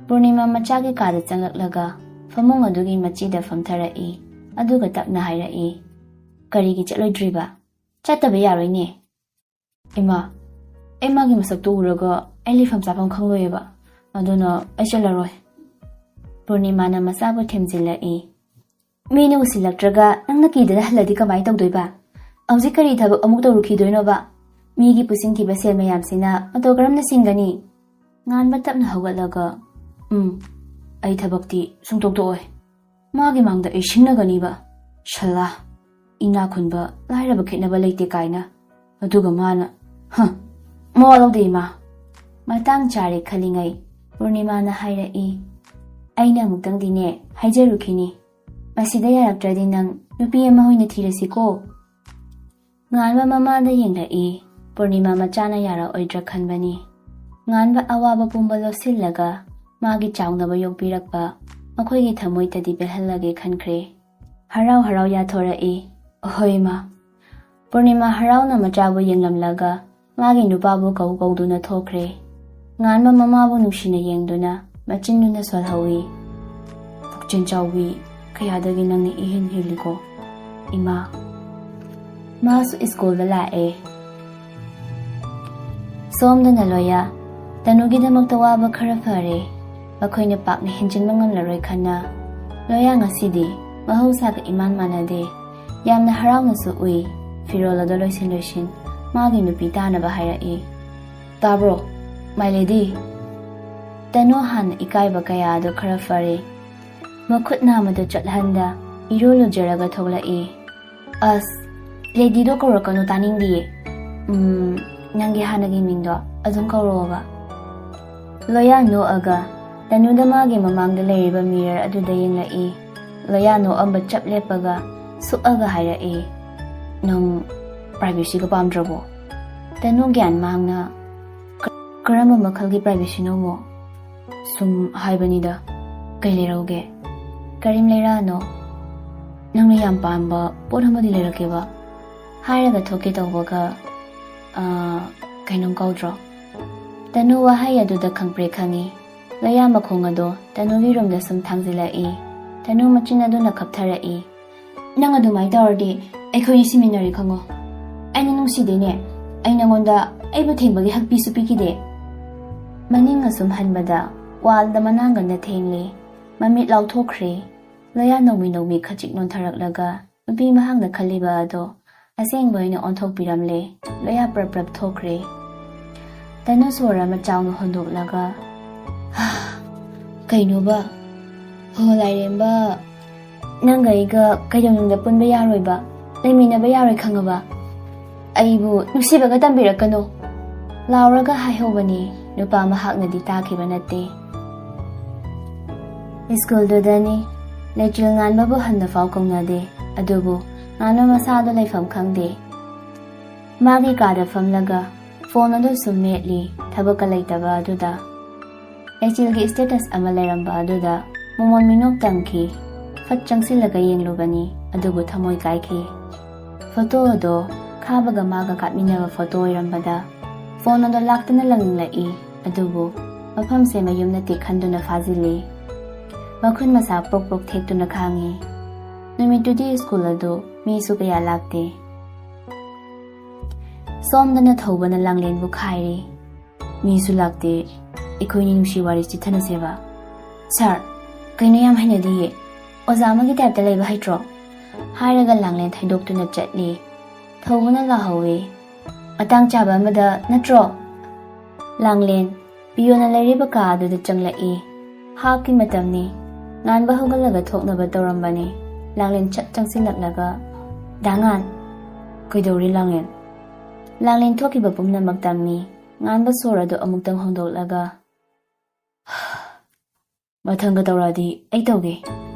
ꯄꯨꯔꯅꯤꯃꯥ ꯃꯆꯥꯒꯤ ꯀꯥꯗ ꯆꯪꯂꯛꯂꯒ ꯐꯃꯨꯡ ꯑꯗꯨꯒꯤ ꯃꯆꯤꯗ ꯐꯝꯊꯔꯛꯏ꯫ ꯑꯗꯨꯒ ꯇꯞꯅ ꯍꯥꯏꯔꯛꯏ, "ꯀꯔꯤꯒꯤ ꯆꯠꯂꯣꯏꯗ꯭ꯔꯤꯕ? ꯆꯠꯇꯕ ꯌꯥꯔꯣꯏꯅꯦ"꯫ "ꯏꯃꯥ, ꯑꯩ ꯃꯥꯒꯤ ꯃꯁꯛꯇꯨ ꯎꯔꯒ ꯑꯩ ꯂꯩꯐꯝ ꯆꯥꯐꯝ ꯈꯪꯂꯣꯏꯌꯦꯕ꯫ ꯑꯗꯨꯅ ꯑꯩ ꯆꯠꯂꯔꯣꯏ"꯫ ꯄꯨꯔꯅꯤꯃꯥꯅ ꯃꯆꯥꯕꯨ ꯊꯦꯝꯖꯤꯜꯂꯛꯏ꯫ "ꯃꯤꯅ ꯎꯁꯤꯜꯂꯛꯇ꯭ꯔꯒ ꯅꯪꯅ ꯀꯤꯗꯅ ꯍꯜꯂꯗꯤ ꯀꯃꯥꯏꯅ ꯇꯧꯗꯣꯏꯕ? ꯍꯧꯖꯤꯛ ꯀꯔꯤ ꯊꯕꯛ ꯑꯃꯨꯛ ꯇꯧꯔꯨꯈꯤꯗꯣꯏꯅꯣꯕ? ꯃꯤꯒꯤ ꯄꯨꯁꯤꯟꯈꯤꯕ ꯁꯦꯜ ꯃꯌꯥꯝꯁꯤꯅ ꯃꯇꯧ ꯀꯔꯝꯅ ꯁꯤꯡꯒꯅꯤ?" ꯉꯥꯟꯕ ꯇꯞꯅ ꯍꯧꯒꯠꯂꯒ, "ꯎꯝ, ꯑꯩ ꯊꯕꯛꯇꯤ ꯁꯨꯡꯇꯧ ꯇꯣꯛꯑꯣꯏ꯫ ꯃꯥꯒꯤ ꯃꯥꯡꯗ ꯑꯩ ꯁꯤꯡꯅꯒꯅꯤꯕ꯫ ꯁꯜꯂꯥ, ꯏꯅꯥꯛ ꯈꯨꯟꯕ ꯂꯥꯏꯔꯕ ꯈꯦꯠꯅꯕ ꯂꯩꯇꯦ ꯀꯥꯏꯅ꯫ ꯑꯗꯨꯒ ꯃꯥꯅ, ꯍ, ꯃꯋꯥ ꯂꯧꯗꯦ ꯏꯃꯥ"꯫ ꯃꯇꯥꯡ ꯆꯥꯔꯦ ꯈꯜꯂꯤꯉꯩ ꯄꯨꯔꯅꯤꯃꯥꯅ ꯍꯥꯏꯔꯛꯏ, "ꯑꯩꯅ ꯑꯃꯨꯛꯇꯪꯗꯤꯅꯦ ꯍꯥꯏꯖꯔꯨꯈꯤꯅꯤ꯫ ꯃꯁꯤꯗ ꯌꯥꯔꯛꯇ꯭ꯔꯗꯤ ꯅꯪ ꯅꯨꯄꯤ ꯑꯃ ꯑꯣꯏꯅ ꯊꯤꯔꯁꯤꯀꯣ"꯫ ꯉꯥꯟꯕ ꯃꯃꯥꯗ ꯌꯦꯡꯂꯛꯏ꯫ ꯄꯨꯔꯅꯤꯃꯥ ꯃꯆꯥꯅ ꯌꯥꯔꯛꯑꯣꯏꯗ꯭ꯔꯥ ꯈꯟꯕꯅꯤ꯫ ꯉꯥꯟꯕ ꯑꯋꯥꯕ ꯄꯨꯝꯕ ꯂꯣꯠꯁꯤꯜꯂꯒ ꯃꯥꯒꯤ ꯆꯥꯎꯅꯕ ꯌꯣꯛꯄꯤꯔꯛꯄ ꯃꯈꯣꯏꯒꯤ ꯊꯃꯣꯏꯗꯗꯤ ꯄꯦꯜꯍꯜꯂꯒꯦ ꯈꯟꯈ꯭ꯔꯦ꯫ ꯍꯔꯥꯎ ꯍꯔꯥꯎ ꯌꯥꯊꯣꯔꯛꯏ, "ꯑꯍꯣꯏ ꯏꯃꯥ"꯫ ꯄꯨꯔꯅꯤꯃꯥ ꯍꯔꯥꯎꯅ ꯃꯆꯥꯕꯨ ꯌꯦꯡꯂꯝꯂꯒ ꯃꯥꯒꯤ ꯅꯨꯄꯥꯕꯨ ꯀꯧ ꯀꯧꯗꯨꯅ ꯊꯣꯛꯈ꯭ꯔꯦ꯫ ꯉꯥꯟꯕ ꯃꯃꯥꯕꯨ ꯅꯨꯡꯁꯤꯅ ꯌꯦꯡꯗꯨꯅ ꯃꯆꯤꯟꯗꯨꯅ ꯁꯣꯜꯍꯧꯏ, "ꯄꯨꯛꯆꯦꯜ ꯆꯥꯎꯕꯤ, ꯀꯌꯥꯗꯒꯤ ꯅꯪꯅ ꯏꯍꯦꯟ ꯍꯦꯜꯂꯤꯀꯣ ꯏꯃꯥ"꯫ ꯃꯥꯁꯨ ꯁ꯭ꯀꯨꯜꯗ ꯂꯥꯛꯑꯦ꯫ ꯁꯣꯝꯗꯅ ꯂꯣꯌꯥ, ꯇꯅꯨꯒꯤꯗꯃꯛꯇ ꯋꯥꯕ ꯈꯔ ꯐꯔꯦ꯫ ꯃꯈꯣꯏꯅ ꯄꯥꯛꯅ ꯍꯦꯟꯖꯤꯟꯕ ꯉꯝꯂꯔꯣꯏ ꯈꯟꯅ꯫ ꯂꯣꯌꯥ ꯉꯁꯤꯗꯤ ꯃꯍꯧꯁꯥꯒ ꯏꯃꯥꯟ ꯃꯥꯟꯅꯗꯦ꯫ ꯌꯥꯝꯅ ꯍꯔꯥꯎꯅꯁꯨ ꯎꯏ꯫ ꯐꯤꯔꯣꯜ ꯑꯗꯨ ꯂꯣꯏꯁꯤꯟ ꯂꯣꯏꯁꯤꯟ ꯃꯥꯒꯤ ꯅꯨꯄꯤ ꯇꯥꯅꯕ ꯍꯥꯏꯔꯛꯏ꯫ "ꯇꯥꯕ꯭ꯔꯣ, my lady?" ꯇꯅꯨ ꯍꯥꯟꯅ ꯏꯀꯥꯏꯕ ꯀꯌꯥ ꯑꯗꯨ ꯈꯔ ꯐꯔꯦ꯫ ꯃꯈꯨꯠ ꯅꯥꯝꯃꯗꯨ ꯆꯠꯍꯟꯗ ꯏꯔꯨ ꯂꯨꯖꯔꯒ ꯊꯣꯛꯂꯛꯏ꯫ "ꯑꯁ, ꯂꯦꯗꯤꯗꯣ ꯀꯧꯔꯛꯀꯅꯨ, ꯇꯥꯅꯤꯡꯗꯤꯌꯦ꯫ ꯎꯝ, ꯅꯪꯒꯤ ꯍꯥꯟꯅꯒꯤ ꯃꯤꯡꯗꯣ ꯑꯗꯨꯝ ꯀꯧꯔꯛꯑꯣꯕ"꯫ ꯂꯣꯌꯥ ꯅꯣꯛꯑꯒ ꯇꯅꯨꯗ ꯃꯥꯒꯤ ꯃꯃꯥꯡꯗ ꯂꯩꯔꯤꯕ ꯃꯤꯔꯔ ꯑꯗꯨꯗ ꯌꯦꯡꯂꯛꯏ꯫ ꯂꯣꯌꯥ ꯅꯣꯛꯑꯝꯕ ꯆꯞ ꯂꯦꯞꯄꯒ ꯁꯨꯛꯑꯒ ꯍꯥꯏꯔꯛꯏ, "ꯅꯪ ꯄ꯭ꯔꯥꯏꯚꯦꯁꯤꯒ ꯄꯥꯝꯗ꯭ꯔꯕꯣ?" ꯇꯅꯨ ꯒ꯭ꯌꯥꯟ ꯃꯥꯡꯅ, "ꯀ-, ꯀꯔꯝꯕ ꯃꯈꯜꯒꯤ ꯄ꯭ꯔꯥꯏꯚꯦꯁꯤꯅꯣꯃꯣ? ꯁꯨꯝ ꯍꯥꯏꯕꯅꯤꯗ, ꯀꯩ ꯂꯩꯔꯧꯒꯦ?" "ꯀꯔꯤꯝ ꯂꯩꯔꯛꯑꯅꯣ, ꯅꯪꯅ ꯌꯥꯝ ꯄꯥꯝꯕ ꯄꯣꯠ ꯑꯃꯗꯤ ꯂꯩꯔꯛꯀꯦꯕ"꯫ ꯍꯥꯏꯔꯒ ꯊꯣꯛꯀꯦ ꯇꯧꯕꯒ, ꯑꯥ, ꯀꯩꯅꯣꯝ ꯀꯧꯗ꯭ꯔꯣ? ꯇꯅꯨ ꯋꯥꯍꯩ ꯑꯗꯨꯗ ꯈꯪꯄ꯭ꯔꯦꯛ ꯈꯪꯉꯤ꯫ ꯂꯣꯌꯥ ꯃꯈꯣꯡ ꯑꯗꯣ ꯇꯅꯨꯒꯤ ꯔꯨꯝꯗ ꯁꯨꯝ ꯊꯥꯡꯖꯤꯜꯂꯛꯏ꯫ ꯇꯅꯨ ꯃꯆꯤꯟ ꯑꯗꯨꯅ ꯈꯞꯊꯔꯛꯏ꯫ "ꯅꯪ ꯑꯗꯨꯃꯥꯏꯅ ꯇꯧꯔꯗꯤ ꯑꯩꯈꯣꯏꯅꯤ ꯁꯤꯃꯤꯟꯅꯔꯦ ꯈꯪꯉꯣ꯫ ꯑꯩꯅ ꯅꯨꯡꯁꯤꯗꯦꯅꯦ꯫ ꯑꯩ ꯅꯉꯣꯟꯗ ꯑꯩꯕꯨ ꯊꯦꯡꯕꯒꯤ ꯍꯛꯄꯤꯁꯨ ꯄꯤꯈꯤꯗꯦ꯫" ꯃꯅꯤꯡ ꯑꯁꯨꯝ ꯍꯟꯕꯗ ꯋꯥꯜꯗ ꯃꯅꯥꯡꯒꯟꯗ ꯊꯦꯡꯂꯦ꯫ ꯃꯃꯤꯠ ꯂꯥꯎꯊꯣꯛꯈ꯭ꯔꯦ꯫ ꯂꯣꯌꯥ ꯅꯧꯃꯤ ꯅꯧꯃꯤ ꯈꯖꯤꯛ ꯅꯣꯟꯊꯔꯛꯂꯒ ꯅꯨꯄꯤ ꯃꯍꯥꯛꯅ ꯈꯜꯂꯤꯕ ꯑꯗꯣ ꯑꯁꯦꯡꯕ ꯑꯣꯏꯅ ꯑꯣꯟꯊꯣꯛꯄꯤꯔꯝꯂꯦ꯫ ꯂꯣꯌꯥ ꯄ꯭ꯔꯞ ꯄ꯭ꯔꯞ ꯊꯣꯛꯈ꯭ꯔꯦ꯫ ꯇꯅꯨ ꯁꯣꯔ ꯑꯃ ꯆꯥꯎꯅ ꯍꯣꯟꯗꯣꯛꯂꯒ, "ꯍꯥ, ꯀꯩꯅꯣꯕ? ꯍꯣ ꯂꯥꯏꯔꯦꯝꯕ, ꯅꯪꯒ ꯑꯩꯒ ꯀꯩꯗꯧꯅꯨꯡꯗ ꯄꯨꯟꯕ ꯌꯥꯔꯣꯏꯕ, ꯂꯩꯃꯤꯟꯅꯕ ꯌꯥꯔꯣꯏ ꯈꯪꯉꯕ? ꯑꯩꯕꯨ ꯅꯨꯡꯁꯤꯕꯒ ꯇꯝꯕꯤꯔꯛꯀꯅꯨ!" ꯂꯥꯎꯔꯒ ꯍꯥꯏꯍꯧꯕꯅꯤ꯫ ꯅꯨꯄꯥ ꯃꯍꯥꯛꯅꯗꯤ ꯇꯥꯈꯤꯕ ꯅꯠꯇꯦ꯫ ꯁ꯭ꯀꯨꯜꯗꯨꯗꯅꯤ꯫ ꯂꯩꯆꯤꯜ ꯉꯥꯟꯕꯕꯨ ꯍꯟꯅꯐꯥꯎ ꯀꯧꯅꯗꯦ꯫ ꯑꯗꯨꯕꯨ ꯉꯥꯟꯕ ꯃꯁꯥꯗꯣ ꯂꯩꯐꯝ ꯈꯪꯗꯦ꯫ ꯃꯥꯒꯤ ꯀꯥꯗ ꯐꯝꯂꯒ ꯐꯣꯟ ꯑꯗꯨ ꯁꯨꯝ ꯃꯦꯠꯂꯤ, ꯊꯕꯛꯀ ꯂꯩꯇꯕ ꯑꯗꯨꯗ꯫ ꯂꯩꯆꯤꯜꯒꯤ status ꯑꯃ ꯂꯩꯔꯝꯕ ꯑꯗꯨꯗ ꯃꯃꯣꯟ ꯃꯤꯅꯣꯛ ꯇꯝꯈꯤ꯫ ꯐꯠ ꯆꯪꯁꯤꯜꯂꯒ ꯌꯦꯡꯂꯨꯕꯅꯤ, ꯑꯗꯨꯕꯨ ꯊꯃꯣꯏ ꯀꯥꯏꯈꯤ꯫ ꯐꯣꯇꯣ ꯑꯗꯣ ꯈꯥꯕꯒ ꯃꯥꯒ ꯀꯥꯞꯃꯤꯟꯅꯕ ꯐꯣꯇꯣ ꯑꯣꯏꯔꯝꯕꯗ ꯐꯣꯟ ꯑꯗꯣ ꯂꯥꯛꯇꯨꯅ ꯂꯪꯅꯤꯡꯂꯛꯏ꯫ ꯑꯗꯨꯕꯨ ꯃꯐꯝꯁꯦ ꯃꯌꯨꯝ ꯅꯠꯇꯦ ꯈꯟꯗꯨꯅ ꯐꯥꯖꯤꯜꯂꯤ꯫ ꯃꯈꯨꯠ ꯃꯁꯥ ꯄ꯭ꯔꯣꯛ ꯄ꯭ꯔꯣꯛ ꯊꯦꯛꯇꯨꯅ ꯈꯥꯡꯉꯤ꯫ ꯅꯨꯃꯤꯠꯇꯨꯗꯤ ꯁ꯭ꯀꯨꯜ ꯑꯗꯨ ꯃꯤꯁꯨ ꯀꯌꯥ ꯂꯥꯛꯇꯦ꯫ ꯁꯣꯝꯗꯅ ꯊꯧꯕꯅ ꯂꯥꯡꯂꯦꯟꯕꯨ ꯈꯥꯏꯔꯤ꯫ "ꯃꯤꯁꯨ ꯂꯥꯛꯇꯦ, ꯑꯩꯈꯣꯏꯅꯤ ꯅꯨꯡꯁꯤ ꯋꯥꯔꯤ ꯆꯤꯊꯅꯁꯦꯕ꯫" "ꯁꯥꯔ, ꯀꯩꯅꯣ ꯌꯥꯝ ꯍꯩꯅꯗꯤꯌꯦ? ꯑꯣꯖꯥ ꯑꯃꯒꯤ ꯇꯥꯏꯞꯇ ꯂꯩꯕ ꯍꯩꯇ꯭ꯔꯣ?" ꯍꯥꯏꯔꯒ ꯂꯥꯡꯂꯦꯟ ꯊꯩꯗꯣꯛꯇꯨꯅ ꯆꯠꯂꯤ꯫ ꯊꯧꯕꯅ ꯂꯥꯍꯧꯋꯤ꯫ "ꯃꯇꯥꯡ ꯆꯥꯕ ꯑꯃꯗ ꯅꯠꯇ꯭ꯔꯣ?" ꯂꯥꯡꯂꯦꯟ ꯄꯤꯌꯣꯅ ꯂꯩꯔꯤꯕ ꯀꯥ ꯑꯗꯨꯗ ꯆꯪꯂꯛꯏ꯫ ꯍꯥꯞꯀꯤ ꯃꯇꯝꯅꯤ꯫ ꯉꯥꯟꯕ ꯍꯧꯒꯠꯂꯒ ꯊꯣꯛꯅꯕ ꯇꯧꯔꯝꯕꯅꯤ꯫ ꯂꯥꯡꯂꯦꯟ ꯁꯠ ꯆꯪꯁꯤꯜꯂꯛꯂꯒ, "ꯗꯥ ꯉꯥꯟ!" "ꯀꯩꯗꯧꯔꯦ ꯂꯥꯡꯂꯦꯟ?" ꯂꯥꯡꯂꯦꯟ ꯊꯣꯛꯈꯤꯕ ꯄꯨꯝꯅꯃꯛ ꯇꯝꯃꯤ꯫ ꯉꯥꯟꯕ ꯁꯣꯔ ꯑꯗꯨ ꯑꯃꯨꯛꯇꯪ ꯍꯣꯡꯗꯣꯛꯂꯒ, "ꯃꯊꯪꯒ ꯇꯧꯔꯛꯑꯗꯤ ꯑꯩ ꯇꯧꯒꯦ꯫